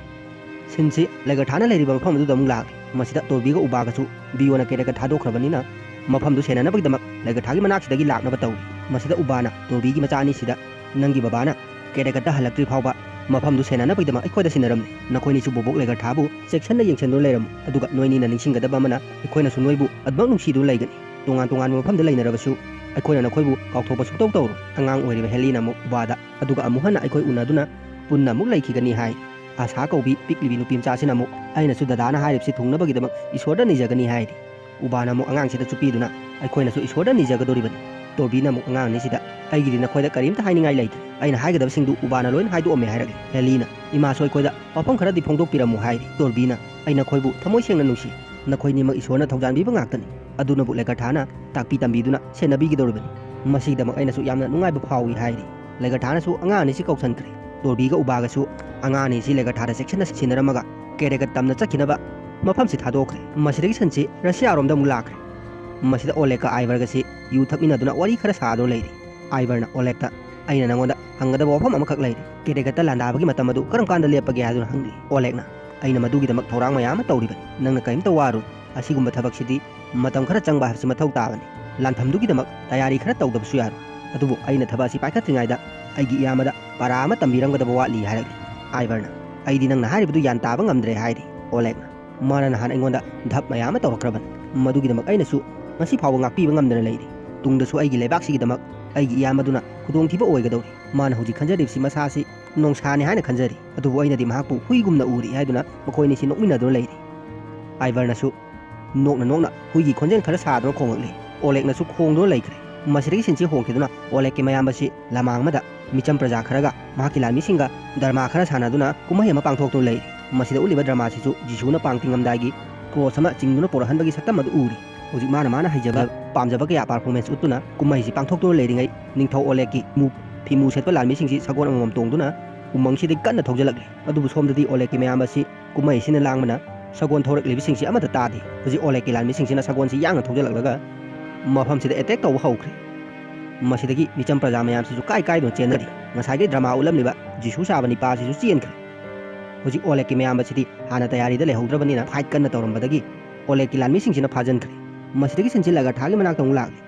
ꯁꯤꯟꯁꯤ ꯂꯩꯒꯔꯊꯥꯅ ꯂꯩꯔꯤꯕ ꯃꯐꯝ ꯑꯗꯨꯗ ꯑꯃꯨꯛ ꯂꯥꯛꯂꯤ꯫ ꯃꯁꯤꯗ ꯇꯣꯔꯕꯤꯒ ꯎꯕꯥꯒꯁꯨ ꯕꯤꯌꯣꯟꯅ ꯀꯦꯇꯦꯀꯦꯠ ꯊꯥꯗꯣꯛꯈ꯭ꯔꯕꯅꯤꯅ ꯃꯐꯝꯗꯨ ꯁꯦꯟꯅꯅꯕꯒꯤꯗꯃꯛ ꯂꯩꯒꯔꯊꯥꯒꯤ ꯃꯅꯥꯛꯁꯤꯗꯒꯤ ꯂꯥꯛꯅꯕ ꯇꯧꯔꯤ꯫ ꯃꯁꯤꯗ ꯎꯕꯥꯅ ꯇꯣꯔꯕꯤꯒꯤ ꯃꯆꯥ ꯑꯅꯤꯁꯤꯗ, "ꯅꯪꯒꯤ ꯕꯕꯥꯅ ꯀꯦꯇꯦꯀꯦꯠꯇ ꯍꯜꯂꯛꯇ꯭ꯔꯤ ꯐꯥꯎꯕ ꯃꯐꯝꯗꯨ ꯁꯦꯟꯅꯅꯕꯒꯤꯗꯃꯛ ꯑꯩꯈꯣꯏꯗ ꯁꯤꯟꯅꯔꯝꯂꯦ꯫ ꯅꯈꯣꯏꯅꯤꯁꯨ ꯕꯣꯕꯣꯛ ꯂꯦꯒꯔꯊꯥꯕꯨ ꯆꯦꯛꯁꯤꯟꯅ ꯌꯦꯡꯁꯤꯟꯗꯨꯅ ꯂꯩꯔꯝꯃꯨ, ꯑꯗꯨꯒ ꯅꯣꯏꯅꯤꯅ ꯅꯤꯡꯁꯤꯡꯒꯗꯕ ꯑꯃꯅ, ꯑꯩꯈꯣꯏꯅꯁꯨ ꯅꯣꯏꯕꯨ ꯑꯗꯨꯃꯛ ꯅꯨꯡꯁꯤꯗꯨꯅ ꯂꯩꯒꯅꯤ꯫ ꯇꯣꯉꯥꯟ ꯇꯣꯉꯥꯟꯕ ꯃꯐꯝꯗ ꯂꯩꯅꯔꯕꯁꯨ ꯑꯩꯈꯣꯏꯅ ꯅꯈꯣꯏꯕꯨ ꯀꯥꯎꯊꯣꯛꯄ ꯁꯨꯡꯇꯧ ꯇꯧꯔꯣꯏ꯫ ꯑꯉꯥꯡ ꯑꯣꯏꯔꯤꯕ ꯍꯦꯂꯤꯅ ꯑꯃꯨꯛ ꯎꯕꯥꯗ, "ꯑꯗꯨꯒ ꯑꯃꯨꯛ ꯍꯟꯅ ꯑꯩꯈꯣꯏ ꯎꯅꯗꯨꯅ ꯄꯨꯟꯅ ꯑꯃꯨꯛ ꯂꯩꯈꯤꯒꯅꯤ" ꯍꯥꯏ꯫ ꯑꯥꯁꯥ ꯀꯧꯕꯤ ꯄꯤꯛꯂꯤꯕꯤ ꯅꯨꯄꯤ ꯃꯆꯥꯁꯤꯅ ꯑꯃꯨꯛ, "ꯑꯩꯅꯁꯨ ꯗꯗꯥꯅ ꯍꯥꯏꯔꯤꯕꯁꯤ ꯊꯨꯡꯅꯕꯒꯤꯗꯃꯛ ꯏꯁꯣꯔꯗ ꯅꯤꯖꯒꯅꯤ" ꯍꯥꯏꯔꯤ꯫ ꯎꯕꯥꯅ ꯑꯃꯨꯛ ꯑꯉꯥꯡꯁꯤꯗ ꯆꯨꯞꯄꯤꯗꯨꯅ, "ꯑꯩꯈꯣꯏꯅꯁꯨ ꯏꯁꯣꯔꯗ ꯅꯤꯖꯒꯗꯧꯔꯤꯕꯅꯤ"꯫ ꯇꯣꯔꯕꯤꯅ ꯑꯃꯨꯛ, "ꯑꯉꯥꯡ ꯑꯅꯤꯁꯤꯗ ꯑꯩꯒꯤꯗꯤ ꯅꯈꯣꯏꯗ ꯀꯔꯤꯝꯇ ꯍꯥꯏꯅꯤꯡꯉꯥꯏ ꯂꯩꯇ꯭ꯔꯦ꯫ ꯑꯩꯅ ꯍꯥꯏꯒꯗꯕꯁꯤꯡꯗꯨ ꯎꯕꯥꯅ ꯂꯣꯏꯅ ꯍꯥꯏꯗꯣꯛꯑꯝꯃꯦ" ꯍꯥꯏꯔꯛꯂꯤ꯫ ꯍꯦꯂꯤꯅ, "ꯏꯃꯥꯁꯨ ꯑꯩꯈꯣꯏꯗ ꯋꯥꯐꯝ ꯈꯔꯗꯤ ꯐꯣꯡꯗꯣꯛꯄꯤꯔꯝꯃꯨ" ꯍꯥꯏꯔꯤ꯫ ꯇꯣꯔꯕꯤꯅ, "ꯑꯩ ꯅꯈꯣꯏꯕꯨ ꯊꯃꯣꯏ ꯁꯦꯡꯅ ꯅꯨꯡꯁꯤ꯫ ꯅꯈꯣꯏꯅꯤꯃꯛ ꯏꯁꯣꯔꯅ ꯊꯧꯖꯥꯟꯕꯤꯕ ꯉꯥꯛꯇꯅꯤ꯫ ꯑꯗꯨꯅꯕꯨ ꯂꯦꯒꯔꯊꯥꯅ ꯇꯥꯛꯄꯤ ꯇꯝꯕꯤꯗꯨꯅ ꯁꯦꯟꯅꯕꯤꯒꯗꯧꯔꯤꯕꯅꯤ꯫ ꯃꯁꯤꯒꯤꯗꯃꯛ ꯑꯩꯅꯁꯨ ꯌꯥꯝꯅ ꯅꯨꯡꯉꯥꯏꯕ ꯐꯥꯎꯏ" ꯍꯥꯏꯔꯤ꯫ ꯂꯦꯒꯔꯊꯥꯅꯁꯨ ꯑꯉꯥꯡ ꯑꯅꯤꯁꯤ ꯀꯧꯁꯟꯈ꯭ꯔꯦ꯫ ꯇꯣꯔꯕꯤꯒ ꯎꯕꯥꯒꯁꯨ ꯑꯉꯥꯡ ꯑꯅꯤꯁꯤ ꯂꯦꯒꯔꯊꯥꯗ ꯆꯦꯛꯁꯤꯟꯅ ꯁꯤꯟꯅꯔꯝꯃꯒ ꯀꯦꯔꯦꯒꯠ ꯇꯝꯅ ꯆꯠꯈꯤꯅꯕ ꯃꯐꯝꯁꯤ ꯊꯥꯗꯣꯛꯈ꯭ꯔꯦ꯫ ꯃꯁꯤꯗꯒꯤ ꯁꯟꯁꯤ ꯔꯁꯤꯌꯥꯔꯣꯝꯗ ꯑꯃꯨꯛ ꯂꯥꯛꯈ꯭ꯔꯦ꯫ ꯃꯁꯤꯗ ꯑꯣꯂꯦꯒ ꯑꯥꯏꯚꯔꯒꯁꯤ ꯌꯨ ꯊꯛꯃꯤꯟꯅꯗꯨꯅ ꯋꯥꯔꯤ ꯈꯔ ꯁꯥꯗꯨꯅ ꯂꯩꯔꯤ꯫ ꯑꯥꯏꯚꯔꯅ ꯑꯣꯂꯦꯒꯇ, "ꯑꯩꯅ ꯅꯉꯣꯟꯗ ꯍꯪꯒꯗꯕ ꯋꯥꯐꯝ ꯑꯃꯈꯛ ꯂꯩꯔꯤ꯫ ꯀꯦꯔꯦꯒꯠꯇ ꯂꯥꯟꯗꯥꯕꯒꯤ ꯃꯇꯝ ꯑꯗꯨ ꯀꯔꯝ ꯀꯥꯟꯗ ꯂꯦꯞꯄꯒꯦ?" ꯍꯥꯏꯗꯨꯅ ꯍꯪꯂꯤ꯫ ꯑꯣꯂꯦꯒꯅ, "ꯑꯩꯅ ꯃꯗꯨꯒꯤꯗꯃꯛ ꯊꯧꯔꯥꯡ ꯃꯌꯥꯝ ꯑꯃ ꯇꯧꯔꯤꯕꯅꯤ꯫ ꯅꯪꯅ ꯀꯔꯤꯝꯇ ꯋꯥꯔꯨ꯫ ꯑꯁꯤꯒꯨꯝꯕ ꯊꯕꯛꯁꯤꯗꯤ ꯃꯇꯝ ꯈꯔ ꯆꯪꯕ ꯍꯥꯏꯕꯁꯤ ꯃꯊꯧ ꯇꯥꯕꯅꯤ꯫ ꯂꯥꯟꯐꯝꯗꯨꯒꯤꯗꯃꯛ ꯇꯌꯥꯔꯤ ꯈꯔ ꯇꯧꯗꯕꯁꯨ ꯌꯥꯔꯣꯏ꯫ ꯑꯗꯨꯕꯨ ꯑꯩꯅ ꯊꯕꯛ ꯑꯁꯤ ꯄꯥꯏꯈꯠꯇ꯭ꯔꯤꯉꯩꯗ ꯑꯩꯒꯤ ꯏꯌꯥꯝꯕꯗ ꯄꯔꯥ ꯑꯃ ꯇꯝꯕꯤꯔꯝꯒꯗꯕ ꯋꯥꯠꯂꯤ" ꯍꯥꯏꯔꯛꯂꯤ꯫ ꯑꯥꯏꯚꯔꯅ, "ꯑꯩꯗꯤ ꯅꯪꯅ ꯍꯥꯏꯔꯤꯕꯗꯨ ꯒ꯭ꯌꯥꯟ ꯇꯥꯕ ꯉꯝꯗ꯭ꯔꯦ" ꯍꯥꯏꯔꯤ꯫ ꯑꯣꯂꯦꯒꯅ, "ꯃꯥꯅ ꯅꯍꯥꯟ ꯑꯩꯉꯣꯟꯗ ꯙꯞ ꯃꯌꯥꯝ ꯑꯃ ꯇꯧꯔꯛꯈ꯭ꯔꯕꯅꯤ꯫ ꯃꯗꯨꯒꯤꯗꯃꯛ ꯑꯩꯅꯁꯨ ꯉꯁꯤ ꯐꯥꯎꯕ ꯉꯥꯛꯄꯤꯕ ꯉꯝꯗꯅ ꯂꯩꯔꯤ꯫ ꯇꯨꯡꯗꯁꯨ ꯑꯩꯒꯤ ꯂꯩꯕꯥꯛꯁꯤꯒꯤꯗꯃꯛ ꯑꯩꯒꯤ ꯏꯌꯥꯝꯕꯗꯨꯅ ꯈꯨꯗꯣꯡꯊꯤꯕ ꯑꯣꯏꯒꯗꯧꯔꯤ꯫ ꯃꯥꯅ ꯍꯧꯖꯤꯛ ꯈꯟꯖꯔꯤꯕꯁꯤ ꯃꯁꯥꯁꯤ ꯅꯣꯡꯁꯥꯅꯤ ꯍꯥꯏꯅ ꯈꯟꯖꯔꯤ꯫ ꯑꯗꯨꯕꯨ ꯑꯩꯅꯗꯤ ꯃꯍꯥꯛꯄꯨ ꯍꯨꯏꯒꯨꯝꯅ ꯎꯔꯤ" ꯍꯥꯏꯗꯨꯅ ꯃꯈꯣꯏ ꯑꯅꯤꯁꯤ ꯅꯣꯛꯃꯤꯟꯅꯗꯨꯅ ꯂꯩꯔꯤ꯫ ꯑꯥꯏꯚꯔꯅꯁꯨ ꯅꯣꯛꯅ ꯅꯣꯛꯅ ꯍꯨꯏꯒꯤ ꯈꯣꯟꯖꯦꯜ ꯈꯔ ꯁꯥꯗꯨꯅ ꯈꯣꯡꯂꯛꯂꯤ꯫ ꯑꯣꯂꯦꯒꯅꯁꯨ ꯈꯣꯡꯗꯨꯅ ꯂꯩꯈ꯭ꯔꯦ꯫ ꯃꯁꯤꯗꯒꯤ ꯁꯤꯟꯁꯤ ꯍꯣꯡꯈꯤꯗꯨꯅ ꯑꯣꯂꯦꯒꯀꯤ ꯃꯌꯥꯝꯕꯁꯤ ꯂꯃꯥꯡ ꯑꯃꯗ ꯃꯤꯆꯝ ꯄ꯭ꯔꯖꯥ ꯈꯔꯒ ꯃꯍꯥꯛꯀꯤ ꯂꯥꯟꯃꯤꯁꯤꯡꯒ ꯗ꯭ꯔꯃꯥ ꯈꯔ ꯁꯥꯟꯅꯗꯨꯅ ꯀꯨꯝꯍꯩ ꯑꯃ ꯄꯥꯡꯊꯣꯛꯇꯨꯅ ꯂꯩꯔꯤ꯫ ꯃꯁꯤꯗ ꯎꯠꯂꯤꯕ ꯗ꯭ꯔꯃꯥꯁꯤꯁꯨ ꯖꯤꯁꯨꯅ ꯄꯥꯡ ꯇꯤꯡꯉꯝꯗꯥꯏꯒꯤ ꯀ꯭ꯔꯣꯁ ꯑꯃ ꯆꯤꯡꯗꯨꯅ ꯄꯣꯔꯛꯍꯟꯕꯒꯤ ꯁꯛꯇꯝ ꯑꯗꯨ ꯎꯔꯤ꯫ ꯍꯧꯖꯤꯛ ꯃꯥꯅ ꯃꯥꯅ ꯍꯩꯖꯕ ꯄꯥꯝꯖꯕ ꯀꯌꯥ ꯄꯔꯐꯣꯔꯃꯦꯟꯁ ꯎꯠꯇꯨꯅ ꯀꯨꯝꯍꯩꯁꯤ ꯄꯥꯡꯊꯣꯛꯇꯨꯅ ꯂꯩꯔꯤꯉꯩ, ꯅꯤꯡꯊꯧ ꯑꯣꯂꯦꯒꯀꯤ ꯃꯨ-, ꯐꯤꯃꯨ ꯁꯦꯠꯄ ꯂꯥꯟꯃꯤꯁꯤꯡꯁꯤ ꯁꯒꯣꯜ ꯑꯃꯃꯝ ꯇꯣꯡꯗꯨꯅ ꯎꯃꯪꯁꯤꯗꯒꯤ ꯀꯟꯅ ꯊꯧꯖꯤꯜꯂꯛꯂꯤ꯫ ꯑꯗꯨꯕꯨ ꯁꯣꯝꯗꯗꯤ ꯑꯣꯂꯦꯒꯀꯤ ꯃꯌꯥꯝꯕꯁꯤ ꯀꯨꯝꯍꯩꯁꯤꯅ ꯂꯥꯡꯕꯅ ꯁꯒꯣꯜ ꯊꯧꯔꯛꯂꯤꯕꯁꯤꯡꯁꯤ ꯑꯃꯠꯇ ꯇꯥꯗꯦ꯫ ꯍꯧꯖꯤꯛ ꯑꯣꯂꯦꯒꯀꯤ ꯂꯥꯟꯃꯤꯁꯤꯡꯁꯤꯅ ꯁꯒꯣꯜꯁꯤ ꯌꯥꯡꯅ ꯊꯧꯖꯤꯜꯂꯛꯂꯒ ꯃꯐꯝꯁꯤꯗ ꯑꯦꯇꯦꯛ ꯇꯧꯕ ꯍꯧꯈ꯭ꯔꯦ꯫ ꯃꯁꯤꯗꯒꯤ ꯃꯤꯆꯝ ꯄ꯭ꯔꯖꯥ ꯃꯌꯥꯝꯁꯤꯁꯨ ꯀꯥꯏ ꯀꯥꯏꯗꯨꯅ ꯆꯦꯟꯅꯔꯤ꯫ ꯉꯁꯥꯏꯒꯤ ꯗ꯭ꯔꯃꯥ ꯎꯠꯂꯝꯂꯤꯕ ꯖꯤꯁꯨ ꯁꯥꯕ ꯅꯤꯄꯥꯁꯤꯁꯨ ꯆꯦꯟꯈ꯭ꯔꯦ꯫ ꯍꯧꯖꯤꯛ ꯑꯣꯂꯦꯒꯀꯤ ꯃꯌꯥꯝꯕꯁꯤꯗꯤ ꯍꯥꯟꯅ ꯇꯌꯥꯔꯤꯗ ꯂꯩꯍꯧꯗ꯭ꯔꯕꯅꯤꯅ ꯐꯥꯏꯠ ꯀꯟꯅ ꯇꯧꯔꯝꯕꯗꯒꯤ ꯑꯣꯂꯦꯒꯀꯤ ꯂꯥꯟꯃꯤꯁꯤꯡꯁꯤꯅ ꯐꯥꯖꯤꯟꯈ꯭ꯔꯦ꯫ ꯃꯁꯤꯗꯒꯤ ꯁꯤꯟꯁꯤ ꯂꯦꯒꯔꯊꯥꯒꯤ ꯃꯅꯥꯛꯇ ꯑꯃꯨꯛ ꯂꯥꯛꯂꯤ꯫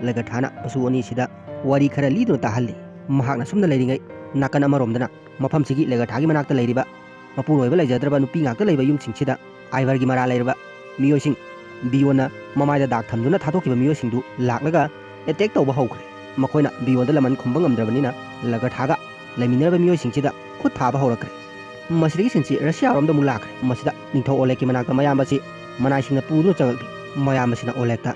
ꯂꯦꯒꯔꯊꯥꯅ ꯃꯆꯨ ꯑꯅꯤꯁꯤꯗ ꯋꯥꯔꯤ ꯈꯔ ꯂꯤꯗꯨꯅ ꯇꯥꯍꯜꯂꯤ꯫ ꯃꯍꯥꯛꯅ ꯁꯨꯝꯅ ꯂꯩꯔꯤꯉꯩ ꯅꯥꯀꯟ ꯑꯃꯔꯣꯝꯗꯅ ꯃꯐꯝꯁꯤꯒꯤ ꯂꯦꯒꯔꯊꯥꯒꯤ ꯃꯅꯥꯛꯇ ꯂꯩꯔꯤꯕ ꯃꯄꯨꯔꯣꯏꯕ ꯂꯩꯖꯗ꯭ꯔꯕ ꯅꯨꯄꯤ ꯉꯥꯛꯇ ꯂꯩꯕ ꯌꯨꯝꯁꯤꯡꯁꯤꯗ ꯑꯥꯏꯚꯔꯒꯤ ꯃꯔꯥꯜ ꯂꯩꯔꯕ ꯃꯤꯑꯣꯏꯁꯤꯡ, ꯕꯤꯌꯣꯟꯅ ꯃꯃꯥꯏꯗ ꯗꯥꯛ ꯊꯝꯗꯨꯅ ꯊꯥꯗꯣꯛꯈꯤꯕ ꯃꯤꯑꯣꯏꯁꯤꯡꯗꯨ ꯂꯥꯛꯂꯒ ꯑꯦꯇꯦꯛ ꯇꯧꯕ ꯍꯧꯈ꯭ꯔꯦ꯫ ꯃꯈꯣꯏꯅ ꯕꯤꯌꯣꯟꯗ ꯂꯃꯟ ꯈꯨꯝꯕ ꯉꯝꯗ꯭ꯔꯕꯅꯤꯅ ꯂꯦꯒꯔꯊꯥꯒ ꯂꯩꯃꯤꯟꯅꯔꯕ ꯃꯤꯑꯣꯏꯁꯤꯡꯁꯤꯗ ꯈꯨꯠ ꯊꯥꯕ ꯍꯧꯔꯛꯈ꯭ꯔꯦ꯫ ꯃꯁꯤꯗꯒꯤ ꯁꯤꯟꯁꯤ ꯔꯁꯤꯌꯥꯔꯣꯝꯗ ꯑꯃꯨꯛ ꯂꯥꯛꯈ꯭ꯔꯦ꯫ ꯃꯁꯤꯗ ꯅꯤꯡꯊꯧ ꯑꯣꯂꯦꯛꯀꯤ ꯃꯅꯥꯛꯇ ꯃꯌꯥꯝꯕꯁꯤ ꯃꯅꯥꯏꯁꯤꯡꯅ ꯄꯨꯗꯨꯅ ꯆꯪꯉꯛꯂꯤ꯫ ꯃꯌꯥꯝꯕꯁꯤꯅ ꯑꯣꯂꯦꯛꯇ,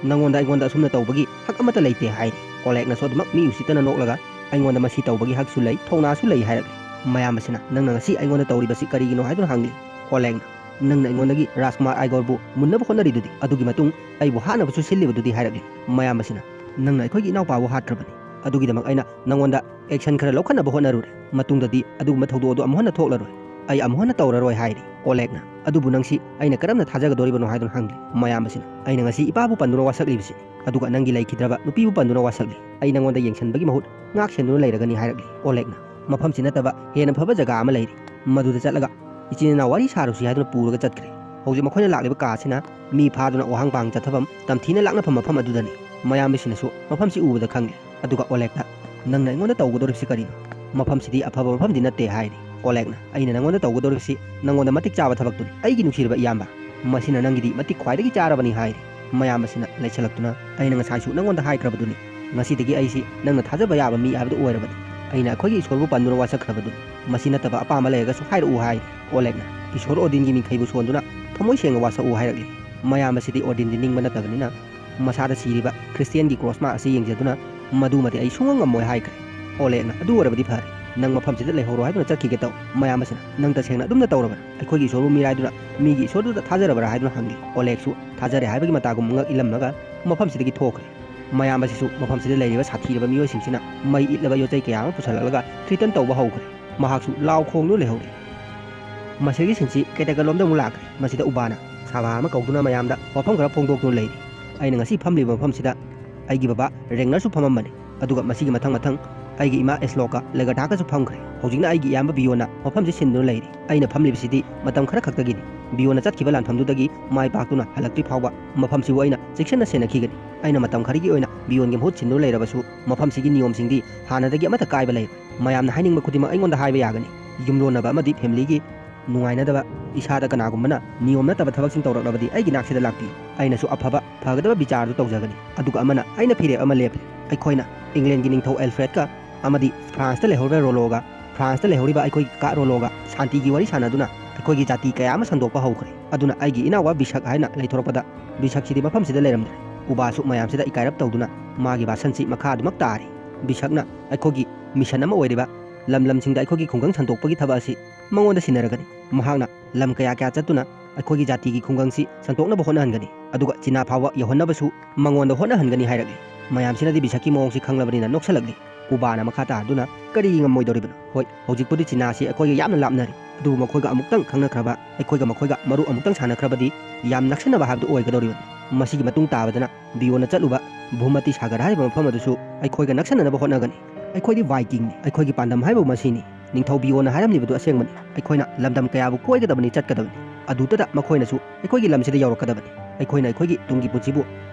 "ꯅꯉꯣꯟꯗ ꯑꯩꯉꯣꯟꯗ ꯑꯁꯨꯝꯅ ꯇꯧꯕꯒꯤ ꯍꯛ ꯑꯃꯠꯇ ꯂꯩꯇꯦ" ꯍꯥꯏꯔꯤ꯫ ꯑꯣꯂꯦꯛꯅꯁꯨ ꯑꯗꯨꯃꯛ ꯃꯤ ꯎꯁꯤꯠꯇꯅ ꯅꯣꯛꯂꯒ, "ꯑꯩꯉꯣꯟꯗ ꯃꯁꯤ ꯇꯧꯕꯒꯤ ꯍꯛꯁꯨ ꯂꯩ, ꯊꯧꯅꯥꯁꯨ ꯂꯩ" ꯍꯥꯏꯔꯛꯂꯤ꯫ ꯃꯌꯥꯝꯕꯁꯤꯅ, "ꯅꯪꯅ ꯉꯁꯤ ꯑꯩꯉꯣꯟꯗ ꯇꯧꯔꯤꯕꯁꯤ ꯀꯔꯤꯒꯤꯅꯣ?" ꯍꯥꯏꯗꯨꯅ ꯍꯪꯂꯤ꯫ ꯑꯣꯂꯦꯛꯅ, "ꯅꯪꯅ ꯑꯩꯉꯣꯟꯗꯒꯤ ꯔꯥꯖꯀꯨꯃꯥꯔ ꯑꯥꯏꯒꯣꯔꯕꯨ ꯃꯨꯟꯅꯕ ꯍꯣꯠꯅꯔꯤꯗꯨꯗꯤ, ꯑꯗꯨꯒꯤ ꯃꯇꯨꯡ ꯑꯩꯕꯨ ꯍꯥꯠꯅꯕꯁꯨ ꯁꯤꯜꯂꯤꯕꯗꯨꯗꯤ" ꯍꯥꯏꯔꯛꯂꯤ꯫ ꯃꯌꯥꯝꯕꯁꯤꯅ, "ꯅꯪꯅ ꯑꯩꯈꯣꯏꯒꯤ ꯏꯅꯥꯎꯄꯥꯕꯨ ꯍꯥꯠꯇ꯭ꯔꯕꯅꯤ, ꯑꯗꯨꯒꯤꯗꯃꯛ ꯑꯩꯅ ꯅꯉꯣꯟꯗ ꯑꯦꯛꯁꯟ ꯈꯔ ꯂꯧꯈꯠꯅꯕ ꯍꯣꯠꯅꯔꯨꯔꯦ꯫ ꯃꯇꯨꯡꯗꯗꯤ ꯑꯗꯨꯒꯨꯝꯕ ꯊꯧꯗꯣꯛ ꯑꯗꯨ ꯑꯃꯨꯛ ꯍꯟꯅ ꯊꯣꯛꯂꯔꯣꯏ꯫ ꯑꯩ ꯑꯃꯨꯛ ꯍꯟꯅ ꯇꯧꯔꯔꯣꯏ" ꯍꯥꯏꯔꯤ꯫ ꯑꯣꯂꯦꯛꯅ, "ꯑꯗꯨꯕꯨ ꯅꯪꯁꯤ ꯑꯩꯅ ꯀꯔꯝꯅ ꯊꯥꯖꯒꯗꯧꯔꯤꯕꯅꯣ?" ꯍꯥꯏꯗꯨꯅ ꯍꯪꯂꯤ꯫ ꯃꯌꯥꯝꯕꯁꯤꯅ, "ꯑꯩꯅ ꯉꯁꯤ ꯏꯄꯥꯕꯨ ꯄꯟꯗꯨꯅ ꯋꯥꯁꯛꯂꯤꯕꯁꯤ, ꯑꯗꯨꯒ ꯅꯪꯒꯤ ꯂꯩꯈꯤꯗ꯭ꯔꯕ ꯅꯨꯄꯤꯕꯨ ꯄꯟꯗꯨꯅ ꯋꯥꯁꯛꯂꯤ꯫ ꯑꯩ ꯅꯉꯣꯟꯗ ꯌꯦꯡꯁꯤꯟꯕꯒꯤ ꯃꯍꯨꯠ ꯉꯥꯛ ꯁꯦꯟꯗꯨꯅ ꯂꯩꯔꯒꯅꯤ" ꯍꯥꯏꯔꯛꯂꯤ꯫ ꯑꯣꯂꯦꯛꯅ, "ꯃꯐꯝꯁꯤ ꯅꯠꯇꯕ ꯍꯦꯟꯅ ꯐꯕ ꯖꯒꯥ ꯑꯃ ꯂꯩꯔꯤ, ꯃꯗꯨꯗ ꯆꯠꯂꯒ ꯏꯆꯤꯟ ꯏꯅꯥꯎ ꯋꯥꯔꯤ ꯁꯥꯔꯨꯁꯤ" ꯍꯥꯏꯗꯨꯅ ꯄꯨꯔꯒ ꯆꯠꯈ꯭ꯔꯦ꯫ ꯍꯧꯖꯤꯛ ꯃꯈꯣꯏꯅ ꯂꯥꯛꯂꯤꯕ ꯀꯥꯁꯤꯅ ꯃꯤ ꯐꯥꯗꯨꯅ ꯋꯥꯍꯪ ꯄꯥꯡ ꯆꯠꯊꯐꯝ, ꯇꯝꯊꯤꯅ ꯂꯥꯛꯅꯐꯝ ꯃꯐꯝ ꯑꯗꯨꯗꯅꯤ꯫ ꯃꯌꯥꯝꯕꯁꯤꯅꯁꯨ ꯃꯐꯝꯁꯤ ꯎꯕꯗ ꯈꯪꯂꯦ꯫ ꯑꯗꯨꯒ ꯑꯣꯂꯦꯛꯇ, "ꯅꯪꯅ ꯑꯩꯉꯣꯟꯗ ꯇꯧꯒꯗꯧꯔꯤꯕꯁꯤ ꯀꯔꯤꯅꯣ? ꯃꯐꯝꯁꯤꯗꯤ ꯑꯐꯕ ꯃꯐꯝꯗꯤ ꯅꯠꯇꯦ" ꯍꯥꯏꯔꯤ꯫ ꯑꯣꯂꯦꯛꯅ, "ꯑꯩꯅ ꯅꯪꯉꯣꯟꯗ ꯇꯧꯒꯗꯧꯔꯤꯕꯁꯤ ꯅꯪꯉꯣꯟꯗ ꯃꯇꯤꯛ ꯆꯥꯕ ꯊꯕꯛꯇꯨꯅꯤ, ꯑꯩꯒꯤ ꯅꯨꯡꯁꯤꯔꯕ ꯏꯌꯥꯝꯕ꯫ ꯃꯁꯤꯅ ꯅꯪꯒꯤꯗꯤ ꯃꯇꯤꯛ ꯈ꯭ꯋꯥꯏꯗꯒꯤ ꯆꯥꯔꯕꯅꯤ" ꯍꯥꯏꯔꯤ꯫ ꯃꯌꯥꯝꯕꯁꯤꯅ ꯂꯩꯁꯜꯂꯛꯇꯨꯅ, "ꯑꯩꯅ ꯉꯁꯥꯏꯁꯨ ꯅꯪꯉꯣꯟꯗ ꯍꯥꯏꯈ꯭ꯔꯕꯗꯨꯅꯤ, ꯉꯁꯤꯗꯒꯤ ꯑꯩꯁꯤ ꯅꯪꯅ ꯊꯥꯖꯕ ꯌꯥꯕ ꯃꯤ ꯍꯥꯏꯕꯗꯨ ꯑꯣꯏꯔꯕꯅꯤ꯫ ꯑꯩꯅ ꯑꯩꯈꯣꯏꯒꯤ ꯏꯁꯣꯔꯕꯨ ꯄꯟꯗꯨꯅ ꯋꯥꯁꯛꯈ꯭ꯔꯕꯗꯨꯅꯤ꯫ ꯃꯁꯤ ꯅꯠꯇꯕ ꯑꯄꯥꯝꯕ ꯂꯩꯔꯒꯁꯨ ꯍꯥꯏꯔꯛꯎ" ꯍꯥꯏꯔꯤ꯫ ꯑꯣꯂꯦꯛꯅ, "ꯏꯁꯣꯔ ꯑꯣꯗꯤꯟꯒꯤ ꯃꯤꯡꯈꯩꯕꯨ ꯁꯣꯟꯗꯨꯅ ꯊꯃꯣꯏ ꯁꯦꯡꯅ ꯋꯥꯁꯛꯎ" ꯍꯥꯏꯔꯛꯂꯤ꯫ ꯃꯌꯥꯝꯕꯁꯤꯗꯤ ꯑꯣꯗꯤꯟꯗꯤ ꯅꯤꯡꯕ ꯅꯠꯇꯕꯅꯤꯅ, ꯃꯁꯥꯗ ꯁꯤꯔꯤꯕ ꯈ꯭ꯔꯤꯁꯇꯤꯌꯥꯟꯒꯤ ꯀ꯭ꯔꯣꯁ ꯃꯥꯔꯛ ꯑꯁꯤ ꯌꯦꯡꯖꯗꯨꯅ, "ꯃꯗꯨꯃꯗꯤ ꯑꯩ ꯁꯨꯡꯉꯝ ꯉꯝꯃꯣꯏ" ꯍꯥꯏꯈ꯭ꯔꯦ꯫ ꯑꯣꯂꯦꯛꯅ, "ꯑꯗꯨ ꯑꯣꯏꯔꯕꯗꯤ ꯐꯔꯦ, ꯅꯪ ꯃꯐꯝꯁꯤꯗ ꯂꯩꯍꯧꯔꯣ" ꯍꯥꯏꯗꯨꯅ ꯆꯠꯈꯤꯒꯦ ꯇꯧ꯫ ꯃꯌꯥꯝꯕꯁꯤꯅ, "ꯅꯪ ꯇꯁꯦꯡꯅ ꯑꯗꯨꯝꯅ ꯇꯧꯔꯕ꯭ꯔꯥ? ꯑꯩꯈꯣꯏꯒꯤ ꯏꯁꯣꯔꯕꯨ ꯃꯤꯔꯥꯏꯗꯨꯅ ꯃꯤꯒꯤ ꯏꯁꯣꯔꯗꯨꯗ ꯊꯥꯖꯔꯕ꯭ꯔꯥ?" ꯍꯥꯏꯗꯨꯅ ꯍꯪꯂꯤ꯫ ꯑꯣꯂꯦꯛꯁꯨ ꯊꯥꯖꯔꯦ ꯍꯥꯏꯕꯒꯤ ꯃꯇꯥꯒꯨꯝ ꯉꯛ ꯏꯜꯂꯝꯂꯒ ꯃꯐꯝꯁꯤꯗꯒꯤ ꯊꯣꯛꯈ꯭ꯔꯦ꯫ ꯃꯌꯥꯝꯕꯁꯤꯁꯨ ꯃꯐꯝꯁꯤꯗ ꯂꯩꯔꯤꯕ ꯁꯥꯊꯤꯔꯕ ꯃꯤꯑꯣꯏꯁꯤꯡꯁꯤꯅ ꯃꯩ ꯏꯠꯂꯕ ꯌꯣꯠꯆꯩ ꯀꯌꯥ ꯑꯃ ꯄꯨꯁꯜꯂꯛꯂꯒ ꯊ꯭ꯔꯤꯇꯟ ꯇꯧꯕ ꯍꯧꯈ꯭ꯔꯦ꯫ ꯃꯍꯥꯛꯁꯨ ꯂꯥꯎ ꯈꯣꯡꯗꯨꯅ ꯂꯩꯍꯧꯔꯦ꯫ ꯃꯁꯤꯒꯤ ꯁꯤꯟꯁꯤ ꯀꯦꯇꯦꯀꯜꯂꯣꯝꯗ ꯑꯃꯨꯛ ꯂꯥꯛꯈ꯭ꯔꯦ꯫ ꯃꯁꯤꯗ ꯎꯕꯥꯅ ꯁꯥꯚꯥ ꯑꯃ ꯀꯧꯗꯨꯅ ꯃꯌꯥꯝꯗ ꯋꯥꯐꯝ ꯈꯔ ꯐꯣꯡꯗꯣꯛꯇꯨꯅ ꯂꯩꯔꯤ꯫ "ꯑꯩꯅ ꯉꯁꯤ ꯐꯝꯂꯤꯕ ꯃꯐꯝꯁꯤꯗ ꯑꯩꯒꯤ ꯕꯕꯥ ꯔꯦꯡꯅꯔꯁꯨ ꯐꯝꯃꯝꯕꯅꯤ, ꯑꯗꯨꯒ ꯃꯁꯤꯒꯤ ꯃꯊꯪ ꯃꯊꯪ ꯑꯩꯒꯤ ꯏꯃꯥ ꯑꯦꯁꯂꯣꯀ ꯂꯦꯒꯔꯊꯥꯀꯁꯨ ꯐꯝꯈ꯭ꯔꯦ꯫ ꯍꯧꯖꯤꯛꯅ ꯑꯩꯒꯤ ꯏꯌꯥꯝꯕ ꯕꯤꯌꯣꯅ ꯃꯐꯝꯁꯤ ꯁꯤꯟꯗꯨꯅ ꯂꯩꯔꯤ꯫ ꯑꯩꯅ ꯐꯝꯂꯤꯕꯁꯤꯗꯤ ꯃꯇꯝ ꯈꯔ ꯈꯛꯇꯒꯤꯅꯤ꯫ ꯕꯤꯌꯣꯟꯅ ꯆꯠꯈꯤꯕ ꯂꯥꯟꯐꯝꯗꯨꯗꯒꯤ ꯃꯥꯏ ꯄꯥꯛꯇꯨꯅ ꯍꯜꯂꯛꯇ꯭ꯔꯤ ꯐꯥꯎꯕ ꯃꯐꯝꯁꯤꯕꯨ ꯑꯩꯅ ꯆꯦꯛꯁꯤꯟꯅ ꯁꯦꯟꯅꯈꯤꯒꯅꯤ꯫ ꯑꯩꯅ ꯃꯇꯝ ꯈꯔꯒꯤ ꯑꯣꯏꯅ ꯕꯤꯌꯣꯟꯒꯤ ꯃꯍꯨꯠ ꯁꯤꯟꯗꯨꯅ ꯂꯩꯔꯕꯁꯨ, ꯃꯐꯝꯁꯤꯒꯤ ꯅꯤꯌꯣꯝꯁꯤꯡꯗꯤ ꯍꯥꯟꯅꯗꯒꯤ ꯑꯃꯠꯇ ꯀꯥꯏꯕ ꯂꯩꯔꯣꯏ꯫ ꯃꯌꯥꯝꯅ ꯍꯥꯏꯅꯤꯡꯕ ꯈꯨꯗꯤꯡꯃꯛ ꯑꯩꯉꯣꯟꯗ ꯍꯥꯏꯕ ꯌꯥꯒꯅꯤ꯫ ꯌꯨꯝꯂꯣꯟꯅꯕ ꯑꯃꯗꯤ ꯐꯦꯃꯤꯂꯤꯒꯤ ꯅꯨꯡꯉꯥꯏꯅꯗꯕ, ꯏꯁꯥꯗ ꯀꯅꯥꯒꯨꯝꯕꯅ ꯅꯤꯌꯣꯝ ꯅꯠꯇꯕ ꯊꯕꯛꯁꯤꯡ ꯇꯧꯔꯛꯂꯕꯗꯤ ꯑꯩꯒꯤ ꯅꯥꯛꯁꯤꯗ ꯂꯥꯛꯄꯤꯌꯨ꯫ ꯑꯩꯅꯁꯨ ꯑꯐꯕ, ꯐꯒꯗꯕ ꯕꯤꯆꯥꯔꯗꯨ ꯇꯧꯖꯒꯅꯤ꯫ ꯑꯗꯨꯒ ꯑꯃꯅ ꯑꯩꯅ ꯐꯤꯔꯦꯞ ꯑꯃ ꯂꯦꯞꯂꯦ꯫ ꯑꯩꯈꯣꯏꯅ ꯏꯪꯂꯦꯟꯒꯤ ꯅꯤꯡꯊꯧ ꯑꯦꯜꯐ꯭ꯔꯦꯗꯀ ꯑꯃꯗꯤ ꯐ꯭ꯔꯥꯟꯁꯇ ꯂꯩꯍꯧꯔꯤꯕ ꯔꯣꯂꯣꯒ, ꯐ꯭ꯔꯥꯟꯁꯇ ꯂꯩꯍꯧꯔꯤꯕ ꯑꯩꯈꯣꯏꯒꯤ ꯀꯥ ꯔꯣꯂꯣꯒ ꯁꯥꯟꯇꯤꯒꯤ ꯋꯥꯔꯤ ꯁꯥꯟꯅꯗꯨꯅ ꯑꯩꯈꯣꯏꯒꯤ ꯖꯥꯇꯤ ꯀꯌꯥ ꯑꯃ ꯁꯟꯗꯣꯛꯄ ꯍꯧꯈ꯭ꯔꯦ꯫ ꯑꯗꯨꯅ ꯑꯩꯒꯤ ꯏꯅꯥꯎꯋꯥ ꯕꯤꯁꯛ ꯍꯥꯏꯅ ꯂꯩꯊꯣꯔꯛꯄꯗ ꯕꯤꯁꯛꯁꯤꯗꯤ ꯃꯐꯝꯁꯤꯗ ꯂꯩꯔꯝꯗ꯭ꯔꯦ꯫ ꯎꯕꯥꯁꯨ ꯃꯌꯥꯝꯁꯤꯗ ꯏꯀꯥꯏꯔꯞ ꯇꯧꯗꯨꯅ ꯃꯥꯒꯤ ꯚꯥꯁꯟꯁꯤ ꯃꯈꯥ ꯑꯗꯨꯃꯛ ꯇꯥꯔꯤ꯫ ꯕꯤꯁꯛꯅ ꯑꯩꯈꯣꯏꯒꯤ ꯃꯤꯁꯟ ꯑꯃ ꯑꯣꯏꯔꯤꯕ ꯂꯝ ꯂꯝꯁꯤꯡꯗ ꯑꯩꯈꯣꯏꯒꯤ ꯈꯨꯡꯒꯪ ꯁꯟꯗꯣꯛꯄꯒꯤ ꯊꯕꯛ ꯑꯁꯤ ꯃꯉꯣꯟꯗ ꯁꯤꯟꯅꯔꯒꯅꯤ꯫ ꯃꯍꯥꯛꯅ ꯂꯝ ꯀꯌꯥ ꯀꯌꯥ ꯆꯠꯇꯨꯅ ꯑꯩꯈꯣꯏꯒꯤ ꯖꯥꯇꯤꯒꯤ ꯈꯨꯡꯒꯪꯁꯤ ꯁꯟꯗꯣꯛꯅꯕ ꯍꯣꯠꯅꯍꯟꯒꯅꯤ, ꯑꯗꯨꯒ ꯆꯤꯅꯥ ꯐꯥꯎꯕ ꯌꯧꯍꯟꯅꯕꯁꯨ ꯃꯉꯣꯟꯗ ꯍꯣꯠꯅꯍꯟꯒꯅꯤ ꯍꯥꯏꯔꯛꯂꯤ꯫ ꯃꯌꯥꯝꯁꯤꯅꯗꯤ ꯕꯤꯁꯛꯀꯤ ꯃꯑꯣꯡꯁꯤ ꯈꯪꯂꯕꯅꯤꯅ ꯅꯣꯛꯁꯜꯂꯛꯂꯤ꯫ ꯎꯕꯥꯅ ꯃꯈꯥ ꯇꯥꯗꯨꯅ, "ꯀꯔꯤꯒꯤ ꯉꯝꯃꯣꯏꯗꯧꯔꯤꯕꯅꯣ? ꯍꯣꯏ, ꯍꯧꯖꯤꯛꯄꯨꯗꯤ ꯆꯤꯅꯥꯁꯤ ꯑꯩꯈꯣꯏꯒ ꯌꯥꯝꯅ ꯂꯥꯞꯅꯔꯦ, ꯑꯗꯨꯕꯨ ꯃꯈꯣꯏꯒ ꯑꯃꯨꯛꯇꯪ ꯈꯪꯅꯈ꯭ꯔꯕ, ꯑꯩꯈꯣꯏꯒ ꯃꯈꯣꯏꯒ ꯃꯔꯨꯞ ꯑꯃꯨꯛꯇꯪ ꯁꯥꯟꯅꯈ꯭ꯔꯕꯗꯤ ꯌꯥꯝ ꯅꯛꯁꯟꯅꯕ ꯍꯥꯏꯕꯗꯨ ꯑꯣꯏꯒꯗꯧꯔꯤꯕꯅꯤ꯫ ꯃꯁꯤꯒꯤ ꯃꯇꯨꯡ ꯇꯥꯕꯗꯅ ꯕꯤꯌꯣꯟꯅ ꯆꯠꯂꯨꯕ ꯚꯨꯃꯇꯤ ꯁꯥꯒꯔ ꯍꯥꯏꯔꯤꯕ ꯃꯐꯝ ꯑꯗꯨꯁꯨ ꯑꯩꯈꯣꯏꯒ ꯅꯛꯁꯟꯅꯅꯕ ꯍꯣꯠꯅꯒꯅꯤ꯫ ꯑꯩꯈꯣꯏꯗꯤ ꯚꯥꯏꯀꯤꯡꯅꯤ, ꯑꯩꯈꯣꯏꯒꯤ ꯄꯥꯟꯗꯝ ꯍꯥꯏꯕꯕꯨ ꯃꯁꯤꯅꯤ꯫ ꯅꯤꯡꯊꯧ ꯕꯤꯌꯣꯟꯅ ꯍꯥꯏꯔꯝꯂꯤꯕꯗꯨ ꯑꯁꯦꯡꯕꯅꯤ꯫ ꯑꯩꯈꯣꯏꯅ ꯂꯝꯗꯝ ꯀꯌꯥꯕꯨ ꯀꯣꯏꯒꯗꯕꯅꯤ, ꯆꯠꯀꯗꯕꯅꯤ꯫ ꯑꯗꯨꯗꯇ ꯃꯈꯣꯏꯅꯁꯨ ꯑꯩꯈꯣꯏꯒꯤ ꯂꯝꯁꯤꯗ ꯌꯧꯔꯛꯀꯗꯕꯅꯤ꯫ ꯑꯩꯈꯣꯏꯅ ꯑꯩꯈꯣꯏꯒꯤ ꯇꯨꯡꯒꯤ ꯄꯨꯟꯁꯤꯕꯨ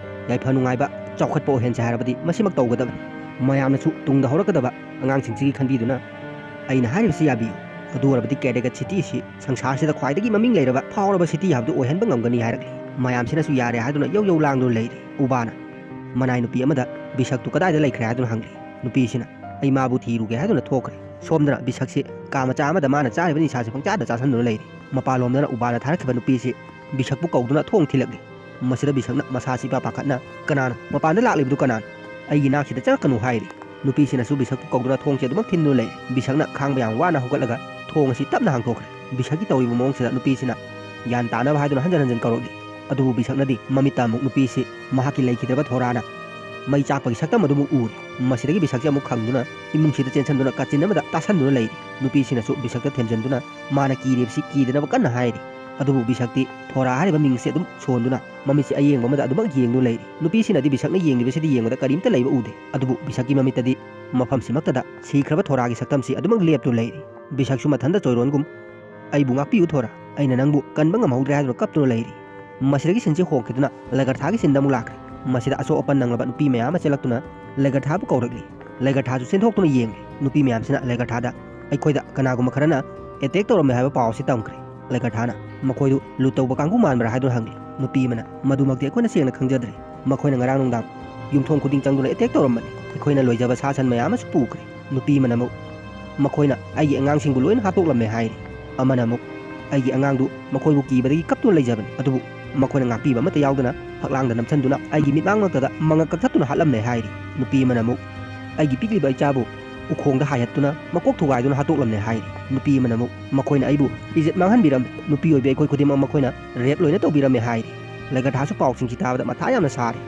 ꯌꯥꯏꯐ ꯅꯨꯡꯉꯥꯏꯕ, ꯆꯥꯎꯈꯠꯄ ꯑꯣꯏꯍꯟꯁꯦ ꯍꯥꯏꯔꯕꯗꯤ ꯃꯁꯤꯃꯛ ꯇꯧꯒꯗꯕꯅꯤ꯫ ꯃꯌꯥꯝꯅꯁꯨ ꯇꯨꯡꯗ ꯍꯧꯔꯛꯀꯗꯕ ꯑꯉꯥꯡꯁꯤꯡꯁꯤꯒꯤ ꯈꯟꯕꯤꯗꯨꯅ ꯑꯩꯅ ꯍꯥꯏꯔꯤꯕꯁꯤ ꯌꯥꯕꯤꯌꯨ꯫ ꯑꯗꯨ ꯑꯣꯏꯔꯕꯗꯤ ꯀꯦꯔꯦꯒꯠ ꯁꯤꯇꯤ ꯑꯁꯤ ꯁꯪꯁꯥꯔꯁꯤꯗ ꯈ꯭ꯋꯥꯏꯗꯒꯤ ꯃꯃꯤꯡ ꯂꯩꯔꯕ, ꯐꯥꯎꯔꯕ ꯁꯤꯇꯤ ꯍꯥꯏꯕꯗꯨ ꯑꯣꯏꯍꯟꯕ ꯉꯝꯒꯅꯤ ꯍꯥꯏꯔꯛꯂꯤ꯫ ꯃꯌꯥꯝꯁꯤꯅꯁꯨ ꯌꯥꯔꯦ ꯍꯥꯏꯗꯨꯅ ꯌꯧ ꯌꯧ ꯂꯥꯡꯗꯨꯅ ꯂꯩꯔꯤ꯫ ꯎꯕꯥꯅ ꯃꯅꯥꯏ ꯅꯨꯄꯤ ꯑꯃꯗ ꯕꯤꯁꯛꯇꯨ ꯀꯗꯥꯏꯗ ꯂꯩꯈ꯭ꯔꯦ ꯍꯥꯏꯗꯨꯅ ꯍꯪꯂꯤ꯫ ꯅꯨꯄꯤꯁꯤꯅ, "ꯑꯩ ꯃꯥꯕꯨ ꯊꯤꯔꯨꯒꯦ" ꯍꯥꯏꯗꯨꯅ ꯊꯣꯛꯈ꯭ꯔꯦ꯫ ꯁꯣꯝꯗꯅ ꯕꯤꯁꯛꯁꯤ ꯀꯥ ꯃꯆꯥ ꯑꯃꯗ ꯃꯥꯅ ꯆꯥꯔꯤꯕ ꯅꯤꯁꯥꯁꯤ ꯄꯪꯆꯥꯗ ꯆꯥꯁꯤꯟꯗꯨꯅ ꯂꯩꯔꯤ꯫ ꯃꯄꯥꯟꯂꯣꯝꯗꯅ ꯎꯕꯥꯅ ꯊꯥꯔꯛꯈꯤꯕ ꯅꯨꯄꯤꯁꯤ ꯕꯤꯁꯛꯄꯨ ꯀꯧꯗꯨꯅ ꯊꯣꯡ ꯊꯤꯜꯂꯛꯂꯤ꯫ ꯃꯁꯤꯗ ꯕꯤꯁꯛꯅ ꯃꯁꯥꯁꯤ ꯏꯄꯥ ꯄꯥꯈꯠꯅ, "ꯀꯅꯥꯅꯣ? ꯃꯄꯥꯟꯗ ꯂꯥꯛꯂꯤꯕꯗꯨ ꯀꯅꯥꯅꯣ? ꯑꯩꯒꯤ ꯅꯥꯛꯁꯤꯗ ꯆꯪꯉꯛꯀꯅꯨ" ꯍꯥꯏꯔꯤ꯫ ꯅꯨꯄꯤꯁꯤꯅꯁꯨ ꯕꯤꯁꯛꯄꯨ ꯀꯧꯗꯨꯅ ꯊꯣꯡꯁꯤ ꯑꯗꯨꯃꯛ ꯊꯤꯟꯗꯨꯅ ꯂꯩ꯫ ꯕꯤꯁꯛꯅ ꯈꯥꯡꯕ ꯌꯥꯝ ꯋꯥꯅ ꯍꯧꯒꯠꯂꯒ ꯊꯣꯡ ꯑꯁꯤ ꯇꯞꯅ ꯍꯥꯡꯗꯣꯛꯈ꯭ꯔꯦ꯫ ꯕꯤꯁꯛꯀꯤ ꯇꯧꯔꯤꯕ ꯃꯑꯣꯡꯁꯤꯗ ꯅꯨꯄꯤꯁꯤꯅ ꯒ꯭ꯌꯥꯟ ꯇꯥꯅꯕ ꯍꯥꯏꯗꯨꯅ ꯍꯟꯖꯟ ꯍꯟꯖꯟ ꯀꯧꯔꯛꯂꯤ꯫ ꯑꯗꯨꯕꯨ ꯕꯤꯁꯛꯅꯗꯤ ꯃꯃꯤꯠꯇ ꯑꯃꯨꯛ ꯅꯨꯄꯤꯁꯤ ꯃꯍꯥꯛꯀꯤ ꯂꯩꯈꯤꯗ꯭ꯔꯕ ꯊꯣꯔꯥꯅ ꯃꯩ ꯆꯥꯛꯄꯒꯤ ꯁꯛꯇꯝ ꯑꯗꯨꯃꯨꯛ ꯎꯔꯤ꯫ ꯃꯁꯤꯗꯒꯤ ꯕꯤꯁꯛꯁꯤ ꯑꯃꯨꯛ ꯈꯪꯗꯨꯅ ꯏꯃꯨꯡꯁꯤꯗ ꯆꯦꯟꯁꯤꯟꯗꯨꯅ ꯀꯥꯆꯤꯟ ꯑꯃꯗ ꯇꯥꯁꯟꯗꯨꯅ ꯂꯩꯔꯤ꯫ ꯅꯨꯄꯤꯁꯤꯅꯁꯨ ꯕꯤꯁꯛꯇ ꯊꯦꯝꯖꯤꯟꯗꯨꯅ ꯃꯥꯅ ꯀꯤꯔꯤꯕꯁꯤ ꯀꯤꯗꯅꯕ ꯀꯟꯅ ꯍꯥꯏꯔꯤ꯫ ꯑꯗꯨꯕꯨ ꯕꯤꯁꯛꯇꯤ ꯊꯣꯔꯥ ꯍꯥꯏꯔꯤꯕ ꯃꯤꯡꯁꯤ ꯑꯗꯨꯝ ꯁꯣꯟꯗꯨꯅ ꯃꯃꯤꯠꯁꯤ ꯑꯌꯦꯡꯕ ꯑꯃꯗ ꯑꯗꯨꯃꯛ ꯌꯦꯡꯗꯨꯅ ꯂꯩꯔꯤ꯫ ꯅꯨꯄꯤꯁꯤꯅꯗꯤ ꯕꯤꯁꯛꯅ ꯌꯦꯡꯂꯤꯕꯁꯤꯗꯤ ꯌꯦꯡꯕꯗ ꯀꯔꯤꯝꯇ ꯂꯩꯕ ꯎꯗꯦ꯫ ꯑꯗꯨꯕꯨ ꯕꯤꯁꯛꯀꯤ ꯃꯃꯤꯠꯇꯗꯤ ꯃꯐꯝꯁꯤꯃꯛꯇꯗ ꯁꯤꯈ꯭ꯔꯕ ꯊꯣꯔꯥꯒꯤ ꯁꯛꯇꯝꯁꯤ ꯑꯗꯨꯃꯛ ꯂꯦꯞꯇꯨꯅ ꯂꯩꯔꯤ꯫ ꯕꯤꯁꯛꯁꯨ ꯃꯊꯟꯇ ꯆꯣꯏꯔꯣꯟꯒꯨꯝ, "ꯑꯩꯕꯨ ꯉꯥꯛꯄꯤꯌꯨ ꯊꯣꯔꯥ, ꯑꯩꯅ ꯅꯪꯕꯨ ꯀꯟꯕ ꯉꯝꯍꯧꯗ꯭ꯔꯦ ꯍꯥꯏꯗꯨꯅ ꯀꯞꯇꯨꯅ ꯂꯩꯔꯤ꯫ ꯃꯁꯤꯗꯒꯤ ꯁꯤꯟꯁꯤ ꯍꯣꯡꯈꯤꯗꯨꯅ ꯂꯩꯒꯔꯊꯥꯒꯤ ꯁꯤꯟꯗ ꯑꯃꯨꯛ ꯂꯥꯛꯈ꯭ꯔꯦ꯫ ꯃꯁꯤꯗ ꯑꯁꯣꯛ ꯑꯄꯟ ꯅꯪꯂꯕ ꯅꯨꯄꯤ ꯃꯌꯥꯝ ꯑꯃ ꯆꯦꯜꯂꯛꯇꯨꯅ ꯂꯩꯒꯔꯊꯥꯕꯨ ꯀꯧꯔꯛꯂꯤ꯫ ꯂꯩꯒꯔꯊꯥꯁꯨ ꯆꯦꯟꯊꯣꯛꯇꯨꯅ ꯌꯦꯡꯂꯤ꯫ ꯅꯨꯄꯤ ꯃꯌꯥꯝꯁꯤꯅ ꯂꯩꯒꯔꯊꯥꯗ ꯑꯩꯈꯣꯏꯗ ꯀꯅꯥꯒꯨꯝꯕ ꯈꯔꯅ ꯑꯦꯇꯦꯛ ꯇꯧꯔꯝꯃꯦ ꯍꯥꯏꯕ ꯄꯥꯎ ꯑꯁꯤ ꯇꯝꯈ꯭ꯔꯦ꯫ ꯂꯩꯒꯔꯊꯥꯅ ꯃꯈꯣꯏꯗꯨ ꯂꯨꯠ ꯇꯧꯕ ꯀꯥꯡꯕꯨ ꯃꯥꯟꯕ꯭ꯔꯥ ꯍꯥꯏꯗꯨꯅ ꯍꯪꯂꯤ꯫ ꯅꯨꯄꯤ ꯑꯃꯅ ꯃꯗꯨꯃꯛꯇꯤ ꯑꯩꯈꯣꯏꯅ ꯁꯦꯡꯅ ꯈꯪꯖꯗ꯭ꯔꯦ꯫ ꯃꯈꯣꯏꯅ ꯉꯔꯥꯡ ꯅꯨꯡꯗꯥꯡ ꯌꯨꯝꯊꯣꯡ ꯈꯨꯗꯤꯡ ꯆꯪꯗꯨꯅ ꯑꯦꯇꯦꯛ ꯇꯧꯔꯝꯕꯅꯤ꯫ ꯑꯩꯈꯣꯏꯅ ꯂꯣꯏꯖꯕ ꯁꯥ ꯁꯟ ꯃꯌꯥꯝ ꯑꯃꯁꯨ ꯄꯨꯈ꯭ꯔꯦ꯫ ꯅꯨꯄꯤ ꯑꯃꯅ ꯑꯃꯨꯛ ꯃꯈꯣꯏꯅ ꯑꯩꯒꯤ ꯑꯉꯥꯡꯁꯤꯡꯕꯨ ꯂꯣꯏꯅ ꯍꯥꯠꯇꯣꯛꯂꯝꯃꯦ ꯍꯥꯏꯔꯤ꯫ ꯑꯃꯅ ꯑꯃꯨꯛ ꯑꯩꯒꯤ ꯑꯉꯥꯡꯗꯨ ꯃꯈꯣꯏꯕꯨ ꯀꯤꯕꯗꯒꯤ ꯀꯞꯇꯨꯅ ꯂꯩꯖꯕꯅꯤ, ꯑꯗꯨꯕꯨ ꯃꯈꯣꯏꯅ ꯉꯥꯛꯄꯤꯕ ꯑꯃꯠꯇ ꯌꯥꯎꯗꯅ ꯐꯛꯂꯥꯡꯗ ꯅꯝꯁꯤꯟꯗꯨꯅ ꯑꯩꯒꯤ ꯃꯤꯠꯃꯥꯡꯃꯛꯇꯗ ꯃꯉꯛ ꯀꯛꯊꯠꯇꯨꯅ ꯍꯥꯠꯂꯝꯃꯦ ꯍꯥꯏꯔꯤ꯫ ꯅꯨꯄꯤ ꯑꯃꯅ ꯑꯃꯨꯛ ꯑꯩꯒꯤ ꯄꯤꯛꯂꯤꯕ ꯏꯆꯥꯕꯨ ꯎꯈꯣꯡꯗ ꯍꯥꯏꯍꯠꯇꯨꯅ ꯃꯀꯣꯛ ꯊꯨꯒꯥꯏꯗꯨꯅ ꯍꯥꯠꯇꯣꯛꯂꯝꯃꯦ ꯍꯥꯏꯔꯤ꯫ ꯅꯨꯄꯤ ꯑꯃꯅ ꯑꯃꯨꯛ ꯃꯈꯣꯏꯅ ꯑꯩꯕꯨ ꯏꯖꯠ ꯃꯥꯡꯍꯟꯕꯤꯔꯝꯃꯤ, ꯅꯨꯄꯤ ꯑꯣꯏꯕꯤ ꯑꯩꯈꯣꯏ ꯈꯨꯗꯤꯡꯃꯛ ꯃꯈꯣꯏꯅ ꯔꯦꯞ ꯂꯣꯏꯅ ꯇꯧꯕꯤꯔꯝꯃꯦ ꯍꯥꯏꯔꯤ꯫ ꯂꯩꯒꯊꯥꯁꯨ ꯄꯥꯎꯁꯤꯡꯁꯤ ꯇꯥꯕꯗ ꯃꯊꯥ ꯌꯥꯝꯅ ꯁꯥꯔꯦ,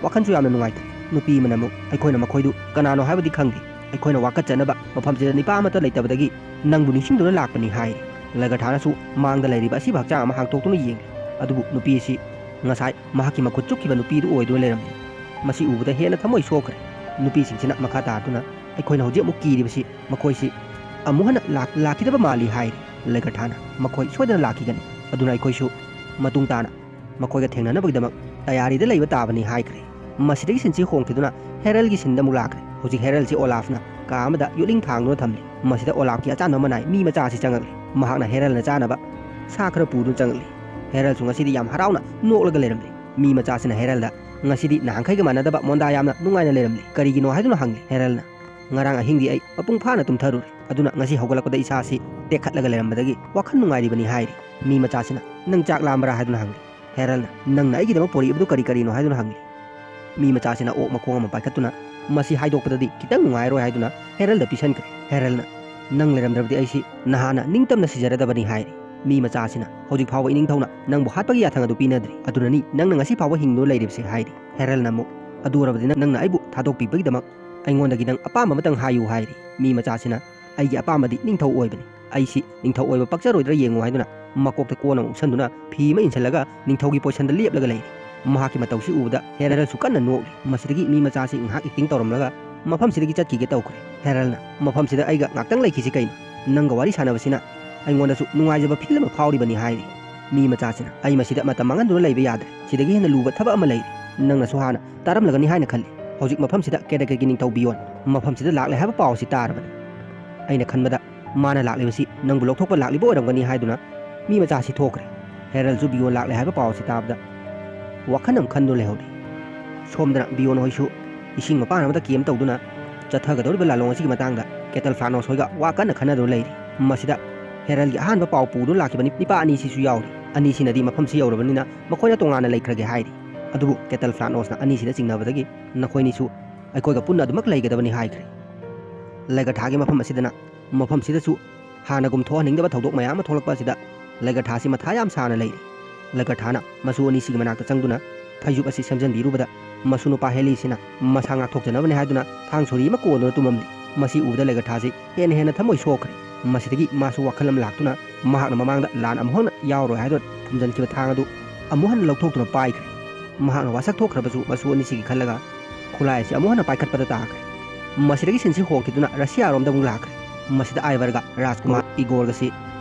ꯋꯥꯈꯜꯁꯨ ꯌꯥꯝꯅ ꯅꯨꯡꯉꯥꯏꯇꯦ꯫ ꯅꯨꯄꯤ ꯑꯃꯅ ꯑꯃꯨꯛ ꯑꯩꯈꯣꯏꯅ ꯃꯈꯣꯏꯗꯨ ꯀꯅꯥꯅꯣ ꯍꯥꯏꯕꯗꯤ ꯈꯪꯗꯦ, ꯑꯩꯈꯣꯏꯅ ꯋꯥꯀꯠꯆꯅꯕ ꯃꯐꯝꯁꯤꯗ ꯅꯤꯄꯥ ꯑꯃꯠꯇ ꯂꯩꯇꯕꯗꯒꯤ ꯅꯪꯕꯨ ꯅꯤꯡꯁꯤꯡꯗꯨꯅ ꯂꯥꯛꯄꯅꯤ ꯍꯥꯏꯔꯤ꯫ ꯂꯩꯒꯊꯥꯅꯁꯨ ꯃꯥꯡꯗ ꯂꯩꯔꯤꯕ ꯑꯁꯤꯕ ꯍꯛꯆꯥꯡ ꯑꯃ ꯍꯥꯡꯇꯣꯛꯇꯨꯅ ꯌꯦꯡꯂꯤ, ꯑꯗꯨꯕꯨ ꯅꯨꯄꯤ ꯑꯁꯤ ꯉꯁꯥꯏ ꯃꯍꯥꯛꯀꯤ ꯃꯈꯨꯠ ꯆꯨꯞꯈꯤꯕ ꯅꯨꯄꯤꯗꯨ ꯑꯣꯏꯗꯨꯅ ꯂꯩꯔꯝꯃꯤ꯫ ꯃꯁꯤ ꯎꯕꯗ ꯍꯦꯟꯅ ꯊꯃꯣꯏ ꯁꯣꯛꯈ꯭ꯔꯦ꯫ ꯅꯨꯄꯤꯁꯤꯡꯁꯤꯅ ꯃꯈꯥ ꯇꯥꯗꯨꯅ ꯑꯩꯈꯣꯏꯅ ꯍꯧꯖꯤꯛ ꯑꯃꯨꯛ ꯀꯤꯔꯤꯕꯁꯤ ꯃꯈꯣꯏꯁꯤ ꯑꯃꯨꯛ ꯍꯟꯅ ꯂꯥꯛ-, ꯂꯥꯛꯈꯤꯗꯕ ꯃꯥꯜꯂꯤ ꯍꯥꯏꯔꯤ꯫ ꯂꯩꯒꯊꯥꯅ ꯃꯈꯣꯏ ꯁꯣꯏꯗꯅ ꯂꯥꯛꯈꯤꯒꯅꯤ, ꯑꯗꯨꯅ ꯑꯩꯈꯣꯏꯁꯨ ꯃꯇꯨꯡ ꯇꯥꯅ ꯃꯈꯣꯏꯒ ꯊꯦꯡꯅꯅꯕꯒꯤꯗꯃꯛ ꯇꯌꯥꯔꯤꯗ ꯂꯩꯕ ꯇꯥꯕꯅꯤ ꯍꯥꯏꯈ꯭ꯔꯦ꯫ ꯃꯁꯤꯗꯒꯤ ꯁꯤꯟꯁꯤ ꯍꯣꯡꯈꯤꯗꯨꯅ ꯍꯦꯔꯜꯒꯤ ꯁꯤꯟꯗ ꯑꯃꯨꯛ ꯂꯥꯛꯈ꯭ꯔꯦ꯫ ꯍꯧꯖꯤꯛ ꯍꯦꯔꯜꯁꯤ ꯑꯣꯂꯥꯐꯅ ꯀꯥ ꯑꯃꯗ ꯌꯣꯠꯂꯤꯡ ꯊꯥꯡꯗꯨꯅ ꯊꯝꯂꯤ꯫ ꯃꯁꯤꯗ ꯑꯣꯂꯥꯐꯀꯤ ꯑꯆꯥꯟꯕ ꯃꯅꯥꯏ ꯃꯤ ꯃꯆꯥ ꯑꯁꯤ ꯆꯪꯉꯛꯂꯤ꯫ ꯃꯍꯥꯛꯅ ꯍꯦꯔꯜꯅ ꯆꯥꯅꯕ ꯁꯥ ꯈꯔ ꯄꯨꯗꯨꯅ ꯆꯪꯉꯛꯂꯤ꯫ ꯍꯦꯔꯜꯁꯨ ꯉꯁꯤꯗꯤ ꯌꯥꯝ ꯍꯔꯥꯎꯅ ꯅꯣꯛꯂꯒ ꯂꯩꯔꯝꯂꯤ꯫ ꯃꯤ ꯃꯆꯥꯁꯤꯅ ꯍꯦꯔꯜꯗ ꯉꯁꯤꯗꯤ ꯅꯍꯥꯟꯈꯩꯒ ꯃꯥꯟꯅꯗꯕ ꯃꯣꯟꯗꯥ ꯌꯥꯝꯅ ꯅꯨꯡꯉꯥꯏꯅ ꯂꯩꯔꯝꯂꯤ꯫ ꯀꯔꯤꯒꯤꯅꯣ ꯍꯥꯏꯗꯨꯅ ꯍꯪꯂꯤ꯫ ꯍꯦꯔꯜꯅ ꯉꯔꯥꯡ ꯑꯍꯤꯡꯗꯤ ꯑꯩ ꯃꯄꯨꯡ ꯐꯥꯅ ꯇꯨꯝꯊꯔꯨꯔꯦ, ꯑꯗꯨꯅ ꯉꯁꯤ ꯍꯧꯒꯠꯂꯛꯄꯗ ꯏꯁꯥꯁꯤ ꯇꯦꯛꯈꯠꯂꯒ ꯂꯩꯔꯝꯕꯗꯒꯤ ꯋꯥꯈꯜ ꯅꯨꯡꯉꯥꯏꯔꯤꯕꯅꯤ ꯍꯥꯏꯔꯤ꯫ ꯃꯤ ꯃꯆꯥꯁꯤꯅ ꯅꯪ ꯆꯥꯛ ꯂꯥꯝꯕ꯭ꯔꯥ ꯍꯥꯏꯗꯨꯅ ꯍꯪꯂꯤ꯫ ꯍꯦꯔꯜꯅ ꯅꯪꯅ ꯑꯩꯒꯤꯗꯃꯛ ꯄꯣꯔꯛꯏꯕꯗꯨ ꯀꯔꯤ ꯀꯔꯤꯅꯣ ꯍꯥꯏꯗꯨꯅ ꯍꯪꯂꯤ꯫ ꯃꯤ ꯃꯆꯥꯁꯤꯅ ꯑꯣꯛ ꯃꯈꯣꯡ ꯑꯃ ꯄꯥꯏꯈꯠꯇꯨꯅ ꯃꯁꯤ ꯍꯥꯏꯗꯣꯛꯄꯗꯗꯤ ꯈꯤꯇꯪ ꯅꯨꯡꯉꯥꯏꯔꯣꯏ ꯍꯥꯏꯗꯨꯅ ꯍꯦꯔꯜꯗ ꯄꯤꯁꯟꯈ꯭ꯔꯦ꯫ ꯍꯦꯔꯜꯅ ꯅꯪ ꯂꯩꯔꯝꯗ꯭ꯔꯕꯗꯤ ꯑꯩꯁꯤ ꯅꯍꯥꯟꯅ ꯅꯤꯡꯇꯝꯅ ꯁꯤꯖꯔꯗꯕꯅꯤ ꯍꯥꯏꯔꯤ꯫ ꯃꯤ ꯃꯆꯥꯁꯤꯅ ꯍꯧꯖꯤꯛ ꯐꯥꯎꯕ ꯏꯅꯤꯡꯊꯧꯅ ꯅꯪꯕꯨ ꯍꯥꯠꯄꯒꯤ ꯌꯥꯊꯪ ꯑꯗꯨ ꯄꯤꯅꯗ꯭ꯔꯤ, ꯑꯗꯨꯅꯅꯤ ꯅꯪꯅ ꯉꯁꯤ ꯐꯥꯎꯕ ꯍꯤꯡꯗꯨꯅ ꯂꯩꯔꯤꯕꯁꯦ ꯍꯥꯏꯔꯤ꯫ ꯍꯦꯔꯜꯅ ꯑꯃꯨꯛ ꯑꯗꯨ ꯑꯣꯏꯔꯕꯗꯤ ꯅꯪ-, ꯅꯪꯅ ꯑꯩꯕꯨ ꯊꯥꯗꯣꯛꯄꯤꯕꯒꯤꯗꯃꯛ ꯑꯩꯉꯣꯟꯗꯒꯤ ꯅꯪ ꯑꯄꯥꯝꯕ ꯑꯃꯇꯪ ꯍꯥꯏꯌꯨ ꯍꯥꯏꯔꯤ꯫ ꯃꯤ ꯃꯆꯥꯁꯤꯅ ꯑꯩꯒꯤ ꯑꯄꯥꯝꯕꯗꯤ ꯅꯤꯡꯊꯧ ꯑꯣꯏꯕꯅꯤ꯫ ꯑꯩꯁꯤ ꯅꯤꯡꯊꯧ ꯑꯣꯏꯕ ꯄꯛꯆꯔꯣꯏꯗ꯭ꯔꯥ ꯌꯦꯡꯉꯨ ꯍꯥꯏꯗꯨꯅ ꯃꯀꯣꯛꯇ ꯀꯣꯟ ꯑꯃ ꯎꯞꯁꯟꯗꯨꯅ ꯐꯤ ꯑꯃ ꯏꯟꯁꯤꯜꯂꯒ ꯅꯤꯡꯊꯧꯒꯤ ꯄꯣꯖꯤꯁꯟꯗ ꯂꯦꯞꯂꯒ ꯂꯩꯔꯤ꯫ ꯃꯍꯥꯛꯀꯤ ꯃꯇꯧꯁꯤ ꯎꯕꯗ ꯍꯦꯔꯜꯁꯨ ꯀꯟꯅ ꯅꯣꯛꯂꯤ꯫ ꯃꯁꯤꯗꯒꯤ ꯃꯤ ꯃꯆꯥꯁꯤ ꯉꯥꯏꯍꯥꯛ ꯑꯦꯛꯇꯤꯡ ꯇꯧꯔꯝꯂꯒ ꯃꯐꯝꯁꯤꯗꯒꯤ ꯆꯠꯈꯤꯒꯦ ꯇꯧꯈ꯭ꯔꯦ꯫ ꯍꯦꯔꯜꯅ ꯃꯐꯝꯁꯤꯗ ꯑꯩꯒ ꯉꯥꯛꯇꯪ ꯂꯩꯈꯤꯁꯤ ꯀꯩꯅꯣ? ꯅꯪꯒ ꯋꯥꯔꯤ ꯁꯥꯟꯅꯕꯁꯤꯅ ꯑꯩꯉꯣꯟꯗꯁꯨ ꯅꯨꯡꯉꯥꯏꯖꯕ ꯐꯤꯜ ꯑꯃ ꯐꯥꯎꯔꯤꯕꯅꯤ ꯍꯥꯏꯔꯤ꯫ ꯃꯤ ꯃꯆꯥꯁꯤꯅ ꯑꯩ ꯃꯁꯤꯗ ꯃꯇꯝ ꯃꯥꯡꯍꯟꯗꯨꯅ ꯂꯩꯕ ꯌꯥꯗ꯭ꯔꯦ꯫ ꯁꯤꯗꯒꯤ ꯍꯦꯟꯅ ꯂꯨꯕ ꯊꯕꯛ ꯑꯃ ꯂꯩꯔꯤ꯫ ꯅꯪꯅꯁꯨ ꯍꯥꯟꯅ ꯇꯥꯔꯝꯂꯒꯅꯤ ꯍꯥꯏꯅ ꯈꯜꯂꯤ꯫ ꯍꯧꯖꯤꯛ ꯃꯐꯝꯁꯤꯗ ꯀꯦꯔꯦꯀꯦꯒꯤ ꯅꯤꯡꯊꯧ ꯕꯤꯌꯣꯟ ꯃꯐꯝꯁꯤꯗ ꯂꯥꯛꯂꯦ ꯍꯥꯏꯕ ꯄꯥꯎ ꯑꯁꯤ ꯇꯥꯔꯕꯅꯤ꯫ ꯑꯩꯅ ꯈꯟꯕꯗ ꯃꯥꯅ ꯂꯥꯛꯂꯤꯕꯁꯤ ꯅꯪꯕꯨ ꯂꯧꯊꯣꯛꯄ ꯂꯥꯛꯂꯤꯕ ꯑꯣꯏꯔꯝꯒꯅꯤ ꯍꯥꯏꯗꯨꯅ ꯃꯤ ꯃꯆꯥꯁꯤ ꯊꯣꯛꯈ꯭ꯔꯦ꯫ ꯍꯦꯔꯜꯁꯨ ꯕꯤꯌꯣꯟ ꯂꯥꯛꯂꯦ ꯍꯥꯏꯕ ꯄꯥꯎ ꯑꯁꯤ ꯇꯥꯕꯗ ꯋꯥꯈꯜ ꯑꯃ ꯈꯟꯗꯨꯅ ꯂꯩꯍꯧꯔꯤ꯫ ꯁꯣꯝꯗꯅ ꯕꯤꯌꯣꯟ ꯍꯣꯏꯁꯨ ꯏꯁꯤꯡ ꯃꯄꯥꯟ ꯑꯃꯗ ꯀꯦꯝ ꯇꯧꯗꯨꯅ ꯆꯠꯊꯒꯗꯧꯔꯤꯕ ꯂꯥꯂꯣꯡ ꯑꯁꯤꯒꯤ ꯃꯇꯥꯡꯗ ꯀꯦꯇꯜ ꯐ꯭ꯂꯥꯅꯣꯁ ꯍꯣꯏꯒ ꯋꯥ ꯀꯟꯅ ꯈꯟꯅꯗꯨꯅ ꯂꯩꯔꯤ꯫ ꯃꯁꯤꯗ ꯍꯦꯔꯜꯒꯤ ꯑꯍꯥꯟꯕ ꯄꯥꯎ ꯄꯨꯗꯨꯅ ꯂꯥꯛꯈꯤꯕ ꯅꯨꯄꯥ ꯑꯅꯤꯁꯤꯁꯨ ꯌꯥꯎꯔꯤ꯫ ꯑꯅꯤꯁꯤꯅꯗꯤ ꯃꯐꯝꯁꯤ ꯌꯧꯔꯕꯅꯤꯅ ꯃꯈꯣꯏꯅ ꯇꯣꯉꯥꯟꯅ ꯂꯩꯈ꯭ꯔꯒꯦ ꯍꯥꯏꯔꯤ꯫ ꯑꯗꯨꯕꯨ ꯀꯦꯇꯜ ꯐ꯭ꯂꯥꯅꯣꯁꯅ ꯑꯅꯤꯁꯤꯗ ꯆꯤꯡꯅꯕꯗꯒꯤ ꯅꯈꯣꯏꯅꯤꯁꯨ ꯑꯩꯈꯣꯏꯒ ꯄꯨꯟꯅ ꯑꯗꯨꯃꯛ ꯂꯩꯒꯗꯕꯅꯤ ꯍꯥꯏꯈ꯭ꯔꯦ꯫ ꯂꯩꯒꯊꯥꯒꯤ ꯃꯐꯝ ꯑꯁꯤꯗꯅ ꯃꯐꯝꯁꯤꯗꯁꯨ ꯍꯥꯟꯅꯒꯨꯝ ꯊꯣꯛꯍꯟꯅꯤꯡꯗꯕ ꯊꯧꯗꯣꯛ ꯃꯌꯥꯝ ꯑꯃ ꯊꯣꯛꯂꯛꯄ ꯑꯁꯤꯗ ꯂꯩꯒꯊꯥꯁꯤ ꯃꯊꯥ ꯌꯥꯝ ꯁꯥꯅ ꯂꯩꯔꯤ꯫ ꯂꯩꯒꯊꯥꯅ ꯃꯁꯨ ꯑꯅꯤꯁꯤꯒꯤ ꯃꯅꯥꯛꯇ ꯆꯪꯗꯨꯅ ꯐꯩꯖꯨꯞ ꯑꯁꯤ ꯁꯦꯝꯖꯤꯟꯕꯤꯔꯨꯕꯗ ꯃꯁꯨ ꯅꯨꯄꯥ ꯍꯦꯂꯤꯁꯤꯅ ꯃꯁꯥ ꯉꯥꯛꯊꯣꯛꯆꯅꯕꯅꯦ ꯍꯥꯏꯗꯨꯅ ꯊꯥꯡ ꯁꯣꯔꯤ ꯑꯃ ꯀꯣꯟꯗꯨꯅ ꯇꯨꯝꯃꯝꯂꯤ꯫ ꯃꯁꯤ ꯎꯕꯗ ꯂꯩꯒꯊꯥꯁꯤ ꯍꯦꯟꯅ ꯍꯦꯟꯅ ꯊꯃꯣꯏ ꯁꯣꯛꯈ꯭ꯔꯦ꯫ ꯃꯁꯤꯗꯒꯤ ꯃꯥꯁꯨ ꯋꯥꯈꯜ ꯑꯃ ꯂꯥꯛꯇꯨꯅ ꯃꯍꯥꯛꯅ ꯃꯃꯥꯡꯗ ꯂꯥꯟ ꯑꯃꯨꯛ ꯍꯟꯅ ꯌꯥꯎꯔꯣꯏ ꯍꯥꯏꯗꯨꯅ ꯊꯝꯖꯤꯟꯈꯤꯕ ꯊꯥꯡ ꯑꯗꯨ ꯑꯃꯨꯛ ꯍꯟꯅ ꯂꯧꯊꯣꯛꯇꯨꯅ ꯄꯥꯏꯈ꯭ꯔꯦ꯫ ꯃꯍꯥꯛꯅ ꯋꯥꯁꯛ ꯊꯣꯛꯈ꯭ꯔꯕꯁꯨ ꯃꯁꯨ ꯑꯅꯤꯁꯤꯒꯤ ꯈꯜꯂꯒ ꯈꯨꯠꯂꯥꯏ ꯑꯁꯤ ꯑꯃꯨꯛ ꯍꯟꯅ ꯄꯥꯏꯈꯠꯄꯗ ꯇꯥꯈ꯭ꯔꯦ꯫ ꯃꯁꯤꯗꯒꯤ ꯁꯤꯟꯁꯤ ꯍꯣꯡꯈꯤꯗꯨꯅ ꯔꯁꯤꯌꯥꯔꯣꯝꯗ ꯑꯃꯨꯛ ꯂꯥꯛꯈ꯭ꯔꯦ꯫ ꯃꯁꯤꯗ ꯑꯥꯏꯚꯔꯒ ꯔꯥꯖꯀꯨꯃꯥꯔ ꯏꯒꯣꯔꯒꯁꯤ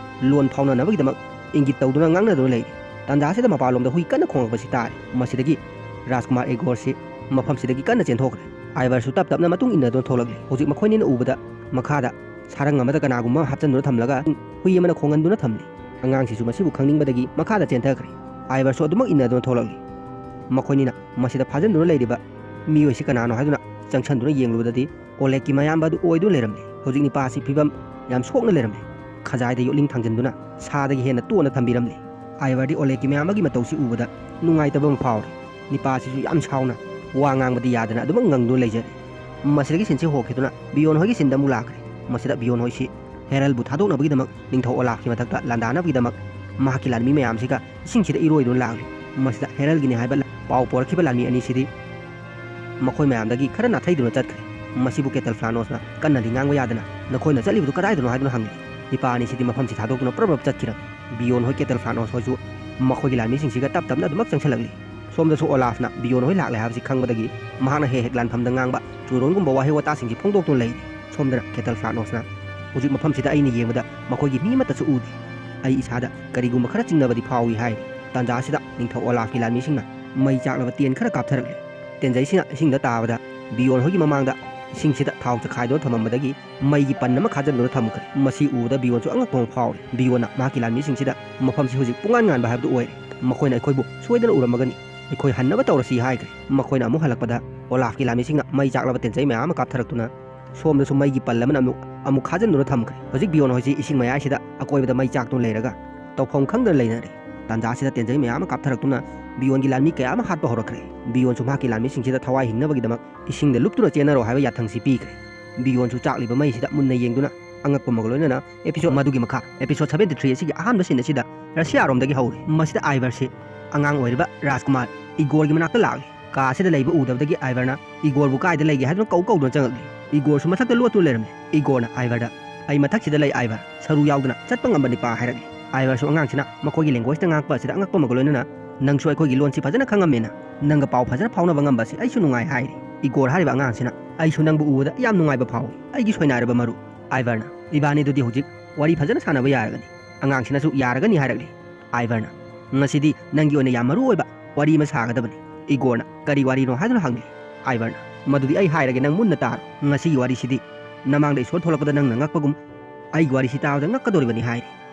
ꯂꯣꯟ ꯐꯥꯎꯅꯅꯕꯒꯤꯗꯃꯛ ꯏꯪꯒꯤꯠ ꯇꯧꯗꯨꯅ ꯉꯥꯡꯅꯗꯨꯅ ꯂꯩꯔꯤ꯫ ꯇꯥꯟꯖꯥꯁꯤꯗ ꯃꯄꯥꯟꯂꯣꯝꯗ ꯍꯨꯏ ꯀꯟꯅ ꯈꯣꯡꯂꯛꯄꯁꯤ ꯇꯥꯔꯦ꯫ ꯃꯁꯤꯗꯒꯤ ꯔꯥꯖꯀꯨꯃꯥꯔ ꯏꯒꯣꯔꯁꯤ ꯃꯐꯝꯁꯤꯗꯒꯤ ꯀꯟꯅ ꯆꯦꯟꯊꯣꯛꯈ꯭ꯔꯦ꯫ ꯑꯥꯏꯚꯔꯁꯨ ꯇꯞ ꯇꯞꯅ ꯃꯇꯨꯡ ꯏꯟꯅꯗꯨꯅ ꯊꯣꯛꯂꯛꯂꯤ꯫ ꯍꯧꯖꯤꯛ ꯃꯈꯣꯏꯅꯤꯅ ꯎꯕꯗ ꯃꯈꯥꯗ ꯁꯥꯔꯪ ꯑꯃꯗ ꯀꯅꯥꯒꯨꯝꯕ ꯑꯃ ꯍꯥꯞꯆꯤꯟꯗꯨꯅ ꯊꯝꯂꯒ ꯍꯨꯏ ꯑꯃꯅ ꯈꯣꯡꯍꯟꯗꯨꯅ ꯊꯝꯂꯤ꯫ ꯑꯉꯥꯡꯁꯤꯁꯨ ꯃꯁꯤꯕꯨ ꯈꯪꯅꯤꯡꯕꯗꯒꯤ ꯃꯈꯥꯗ ꯆꯦꯟꯊꯈ꯭ꯔꯦ꯫ ꯑꯥꯏꯚꯔꯁꯨ ꯑꯗꯨꯃꯛ ꯏꯟꯅꯗꯨꯅ ꯊꯣꯛꯂꯛꯂꯤ꯫ ꯃꯈꯣꯏꯅꯤꯅ ꯃꯁꯤꯗ ꯐꯥꯖꯤꯟꯗꯨꯅ ꯂꯩꯔꯤꯕ ꯃꯤꯑꯣꯏꯁꯤ ꯀꯅꯥꯅꯣ ꯍꯥꯏꯗꯨꯅ ꯆꯪꯁꯤꯟꯗꯨꯅ ꯌꯦꯡꯂꯨꯕꯗꯗꯤ ꯑꯣꯂꯦꯛꯀꯤ ꯃꯌꯥꯝꯕ ꯑꯗꯨ ꯑꯣꯏꯗꯨꯅ ꯂꯩꯔꯝꯂꯦ꯫ ꯍꯧꯖꯤꯛ ꯅꯤꯄꯥ ꯑꯁꯤ ꯐꯤꯕꯝ ꯌꯥꯝ ꯁꯣꯛꯅ ꯂꯩꯔꯝꯂꯦ꯫ ꯈꯖꯥꯏꯗ ꯌꯣꯠꯂꯤꯡ ꯊꯥꯡꯖꯤꯟꯗꯨꯅ ꯁꯥꯗꯒꯤ ꯍꯦꯟꯅ ꯇꯣꯟꯅ ꯊꯝꯕꯤꯔꯝꯂꯦ꯫ ꯑꯥꯏꯚꯔꯗꯤ ꯑꯣꯂꯦꯛꯀꯤ ꯃꯌꯥꯝꯕꯒꯤ ꯃꯇꯧꯁꯤ ꯎꯕꯗ ꯅꯨꯡꯉꯥꯏꯇꯕ ꯑꯃ ꯐꯥꯎꯔꯦ꯫ ꯅꯤꯄꯥ ꯑꯁꯤꯁꯨ ꯌꯥꯝ ꯁꯥꯎꯅ ꯋꯥ ꯉꯥꯡꯕꯗꯤ ꯌꯥꯗꯅ ꯑꯗꯨꯃꯛ ꯉꯪꯗꯨꯅ ꯂꯩꯖꯔꯦ꯫ ꯃꯁꯤꯗꯒꯤ ꯁꯤꯟꯁꯤ ꯍꯣꯈꯤꯗꯨꯅ ꯕꯤꯌꯣꯟ ꯍꯣꯏꯒꯤ ꯁꯤꯟꯗ ꯑꯃꯨꯛ ꯂꯥꯛꯈ꯭ꯔꯦ꯫ ꯃꯁꯤꯗ ꯕꯤꯌꯣꯟ ꯍꯣꯏꯁꯤ ꯍꯦꯔꯜꯕꯨ ꯊꯥꯗꯣꯛꯅꯕꯒꯤꯗꯃꯛ ꯅꯤꯡꯊꯧ ꯑꯣꯂꯥꯐꯀꯤ ꯃꯊꯛꯇ ꯂꯥꯟꯗꯥꯅꯕꯒꯤꯗꯃꯛ ꯃꯍꯥꯛꯀꯤ ꯂꯥꯟꯃꯤ ꯃꯌꯥꯝꯁꯤꯒ ꯏꯁꯤꯡꯁꯤꯗ ꯏꯔꯣꯏꯗꯨꯅ ꯂꯥꯛꯂꯤ꯫ ꯃꯁꯤꯗ ꯍꯦꯔꯜꯒꯤꯅꯤ ꯍꯥꯏꯕ ꯄꯥꯎ ꯄꯣꯔꯛꯈꯤꯕ ꯂꯥꯟꯃꯤ ꯑꯅꯤꯁꯤꯗꯤ ꯃꯈꯣꯏ ꯃꯌꯥꯝꯗꯒꯤ ꯈꯔ ꯅꯥꯊꯩꯗꯨꯅ ꯆꯠꯈ꯭ꯔꯦ꯫ ꯃꯁꯤꯕꯨ ꯀꯦꯇꯜ ꯐ꯭ꯂꯥꯅꯣꯁꯅ ꯀꯟꯅꯗꯤ ꯉꯥꯡꯕ ꯌꯥꯗꯅ "ꯅꯈꯣꯏꯅ ꯆꯠꯂꯤꯕꯗꯨ ꯀꯗꯥꯏꯗꯅꯣ?" ꯍꯥꯏꯗꯨꯅ ꯍꯪꯂꯤ꯫ ꯅꯤꯄꯥ ꯑꯅꯤꯁꯤꯗꯤ ꯃꯐꯝꯁꯤ ꯊꯥꯗꯣꯛꯇꯨꯅ ꯄ꯭ꯔꯞ ꯄ꯭ꯔꯞ ꯆꯠꯈꯤꯔꯝꯃꯤ꯫ ꯕꯤꯌꯣꯟ ꯍꯣꯏ ꯀꯦꯇꯜ ꯐ꯭ꯂꯥꯅꯣꯁ ꯍꯣꯏꯁꯨ ꯃꯈꯣꯏꯒꯤ ꯂꯥꯟꯃꯤꯁꯤꯡꯁꯤꯒ ꯇꯞ ꯇꯞꯅ ꯑꯗꯨꯃꯛ ꯆꯪꯁꯤꯜꯂꯛꯂꯤ꯫ ꯁꯣꯝꯗꯁꯨ ꯑꯣꯂꯥꯐꯅ ꯕꯤꯌꯣꯟ ꯍꯣꯏ ꯂꯥꯛꯂꯦ ꯍꯥꯏꯕꯁꯤ ꯈꯪꯕꯗꯒꯤ ꯃꯍꯥꯛꯅ ꯍꯦꯛ ꯍꯦꯛ ꯂꯥꯟꯐꯝꯗ ꯉꯥꯡꯕ ꯆꯨꯔꯣꯟꯒꯨꯝꯕ ꯋꯥꯍꯩ ꯋꯥꯇꯥꯁꯤꯡꯁꯤ ꯐꯣꯡꯗꯣꯛꯇꯨꯅ ꯂꯩꯔꯤ꯫ ꯁꯣꯝꯗꯅ ꯀꯦꯇꯜ ꯐ꯭ꯂꯥꯅꯣꯁꯅ ꯍꯧꯖꯤꯛ ꯃꯐꯝꯁꯤꯗ ꯑꯩꯅ ꯌꯦꯡꯕꯗ ꯃꯈꯣꯏꯒꯤ ꯃꯤ ꯑꯃꯠꯇꯁꯨ ꯎꯗꯦ꯫ ꯑꯩ ꯏꯁꯥꯗ ꯀꯔꯤꯒꯨꯝꯕ ꯈꯔ ꯆꯤꯡꯅꯕꯗꯤ ꯐꯥꯎꯏ ꯍꯥꯏꯔꯤ꯫ ꯇꯥꯟꯖꯥ ꯑꯁꯤꯗ ꯅꯤꯡꯊꯧ ꯑꯣꯂꯥꯐꯀꯤ ꯂꯥꯟꯃꯤꯁꯤꯡꯅ ꯃꯩ ꯆꯥꯛꯂꯕ ꯇꯦꯟ ꯈꯔ ꯀꯥꯞꯊꯔꯛꯂꯦ꯫ ꯇꯦꯟꯖꯩꯁꯤꯅ ꯏꯁꯤꯡꯗ ꯇꯥꯕꯗ ꯕꯤꯌꯣꯟ ꯍꯣꯏꯒꯤ ꯃꯃꯥꯡꯗ ꯏꯁꯤꯡꯁꯤꯗ ꯊꯥꯎ ꯆꯈꯥꯏꯗꯨꯅ ꯊꯝꯃꯝꯕꯗꯒꯤ ꯃꯩꯒꯤ ꯄꯟ ꯑꯃ ꯈꯥꯖꯤꯟꯗꯨꯅ ꯊꯝꯈ꯭ꯔꯦ꯫ ꯃꯁꯤ ꯎꯕꯗ ꯕꯤꯌꯣꯟꯁꯨ ꯑꯉꯛꯄ ꯑꯃ ꯐꯥꯎꯔꯦ꯫ ꯕꯤꯌꯣꯟꯅ ꯃꯍꯥꯛꯀꯤ ꯂꯥꯟꯃꯤꯁꯤꯡꯁꯤꯗ ꯃꯐꯝꯁꯤ ꯍꯧꯖꯤꯛ ꯄꯨꯡꯉꯥꯟ ꯉꯥꯟꯕ ꯍꯥꯏꯕꯗꯨ ꯑꯣꯏꯔꯦ꯫ "ꯃꯈꯣꯏꯅ ꯑꯩꯈꯣꯏꯕꯨ ꯁꯣꯏꯗꯅ ꯎꯔꯝꯃꯒꯅꯤ꯫ ꯑꯩꯈꯣꯏ ꯍꯟꯅꯕ ꯇꯧꯔꯁꯤ" ꯍꯥꯏꯈ꯭ꯔꯦ꯫ ꯃꯈꯣꯏꯅ ꯑꯃꯨꯛ ꯍꯜꯂꯛꯄꯗ ꯑꯣꯂꯥꯐꯀꯤ ꯂꯥꯟꯃꯤꯁꯤꯡꯅ ꯃꯩ ꯆꯥꯛꯂꯕ ꯇꯦꯟꯖꯩ ꯃꯌꯥꯝ ꯑꯃ ꯀꯥꯞꯊꯔꯛꯇꯨꯅ ꯁꯣꯝꯗꯁꯨ ꯃꯩꯒꯤ ꯄꯜ ꯑꯃꯅ ꯑꯃꯨꯛ, ꯑꯃꯨꯛ ꯈꯥꯖꯤꯟꯗꯨꯅ ꯊꯝꯈ꯭ꯔꯦ꯫ ꯍꯧꯖꯤꯛ ꯕꯤꯌꯣꯟ ꯍꯣꯏꯁꯤ ꯏꯁꯤꯡ ꯃꯌꯥꯏꯁꯤꯗ ꯑꯀꯣꯏꯕꯗ ꯃꯩ ꯆꯥꯛꯇꯨꯅ ꯂꯩꯔꯒ ꯇꯧꯐꯝ ꯈꯪꯗꯅ ꯂꯩꯅꯔꯦ꯫ ꯇꯥꯟꯖꯥꯁꯤꯗ ꯇꯦꯟꯖꯩ ꯃꯌꯥꯝ ꯑꯃ ꯀꯥꯞꯊꯔꯛꯇꯨꯅ ꯕꯤꯌꯣꯟꯒꯤ ꯂꯥꯟꯃꯤ ꯀꯌꯥ ꯑꯃ ꯍꯥꯠꯄ ꯍꯧꯔꯛꯈ꯭ꯔꯦ꯫ ꯕꯤꯌꯣꯟꯁꯨ ꯃꯍꯥꯛꯀꯤ ꯂꯥꯟꯃꯤꯁꯤꯡꯁꯤꯗ ꯊꯋꯥꯏ ꯍꯤꯡꯅꯕꯒꯤꯗꯃꯛ ꯏꯁꯤꯡꯗ ꯂꯨꯞꯇꯨꯅ ꯆꯦꯟꯅꯔꯣ ꯍꯥꯏꯕ ꯌꯥꯊꯪꯁꯤ ꯄꯤꯈ꯭ꯔꯦ꯫ ꯕꯤꯌꯣꯟꯁꯨ ꯆꯥꯛꯂꯤꯕ ꯃꯩꯁꯤꯗ ꯃꯨꯟꯅ ꯌꯦꯡꯗꯨꯅ ꯑꯉꯛꯄ ꯑꯃꯒ ꯂꯣꯏꯅꯅ episode ꯃꯗꯨꯒꯤ ꯃꯈꯥ, episode seventy three ꯑꯁꯤꯒꯤ ꯑꯍꯥꯟꯕ scene ꯑꯁꯤꯗ ꯔꯁꯤꯌꯥꯔꯣꯝꯗꯒꯤ ꯍꯧꯔꯦ꯫ ꯃꯁꯤꯗ ꯑꯥꯏꯚꯔꯁꯤ ꯑꯉꯥꯡ ꯑꯣꯏꯔꯤꯕ ꯔꯥꯖꯀꯨꯃꯥꯔ ꯏꯒꯣꯔꯒꯤ ꯃꯅꯥꯛꯇ ꯂꯥꯛꯂꯦ꯫ ꯀꯥ ꯑꯁꯤꯗ ꯂꯩꯕ ꯎꯗꯕꯗꯒꯤ ꯑꯥꯏꯚꯔꯅ ꯏꯒꯣꯔꯕꯨ ꯀꯥꯏꯗ ꯂꯩꯒꯦ ꯍꯥꯏꯗꯨꯅ ꯀꯧ ꯀꯧꯗꯨꯅ ꯆꯪꯉꯛꯂꯤ꯫ ꯏꯒꯣꯔꯁꯨ ꯃꯊꯛꯇ ꯂꯣꯠꯇꯨꯅ ꯂꯩꯔꯝꯃꯤ꯫ ꯏꯒꯣꯔꯅ ꯑꯥꯏꯚꯔꯗ, "ꯑꯩ ꯃꯊꯛꯁꯤꯗ ꯂꯩ ꯑꯥꯏꯚꯔ, ꯁꯔꯨ ꯌꯥꯎꯗꯅ ꯆꯠꯄ ꯉꯝꯕ ꯅꯤꯄꯥ" ꯍꯥꯏꯔꯛꯂꯤ꯫ ꯑꯥꯏꯚꯔꯁꯨ ꯑꯉꯥꯡꯁꯤꯅ ꯃꯈꯣꯏꯒꯤ languageꯇ ꯉꯥꯡꯉꯛꯄ ꯑꯁꯤꯗ ꯑꯉꯛꯄ ꯑꯃꯒ ꯂꯣꯏꯅꯅ, "ꯅꯪꯁꯨ ꯑꯩꯈꯣꯏꯒꯤ ꯂꯣꯟꯁꯤ ꯐꯖꯅ ꯈꯪꯉꯝꯃꯦꯅ, ꯅꯪꯒ ꯄꯥꯎ ꯐꯖꯅ ꯐꯥꯎꯅꯕ ꯉꯝꯕ ꯑꯁꯤ ꯑꯩꯁꯨ ꯅꯨꯡꯉꯥꯏ" ꯍꯥꯏꯔꯤ꯫ ꯏꯒꯣꯔ ꯍꯥꯏꯔꯤꯕ ꯑꯉꯥꯡꯁꯤꯅ, "ꯑꯩꯁꯨ ꯅꯪꯕꯨ ꯎꯕꯗ ꯌꯥꯝ ꯅꯨꯡꯉꯥꯏꯕ ꯐꯥꯎꯏ, ꯑꯩꯒꯤ ꯁꯣꯏꯅꯥꯏꯔꯕ ꯃꯔꯨꯞ꯫" ꯑꯥꯏꯚꯔꯅ, "ꯏꯕꯥꯅꯤꯗꯨꯗꯤ ꯍꯧꯖꯤꯛ ꯋꯥꯔꯤ ꯐꯖꯅ ꯁꯥꯟꯅꯕ ꯌꯥꯔꯒꯅꯤ꯫" ꯑꯉꯥꯡꯁꯤꯅꯁꯨ "ꯌꯥꯔꯒꯅꯤ" ꯍꯥꯏꯔꯛꯂꯤ꯫ ꯑꯥꯏꯚꯔꯅ, "ꯉꯁꯤꯗꯤ ꯅꯪꯒꯤ ꯑꯣꯏꯅ ꯌꯥꯝ ꯃꯔꯨ ꯑꯣꯏꯕ ꯋꯥꯔꯤ ꯑꯃ ꯁꯥꯒꯗꯕꯅꯤ꯫" ꯏꯒꯣꯔꯅ, "ꯀꯔꯤ ꯋꯥꯔꯤꯅꯣ?" ꯍꯥꯏꯗꯨꯅ ꯍꯪꯂꯤ꯫ ꯑꯥꯏꯚꯔꯅ, "ꯃꯗꯨꯗꯤ ꯑꯩ ꯍꯥꯏꯔꯒꯦ, ꯅꯪ ꯃꯨꯟꯅ ꯇꯥꯔꯣ꯫ ꯉꯁꯤꯒꯤ ꯋꯥꯔꯤꯁꯤꯗꯤ ꯅꯃꯥꯡꯗ ꯏꯁꯣꯔ ꯊꯣꯛꯂꯛꯄꯗ ꯅꯪꯅ ꯉꯛꯄꯒꯨꯝ ꯑꯩꯒꯤ ꯋꯥꯔꯤꯁꯤ ꯇꯥꯕꯗ ꯉꯛꯀꯗꯧꯔꯤꯕꯅꯤ" ꯍꯥꯏꯔꯤ꯫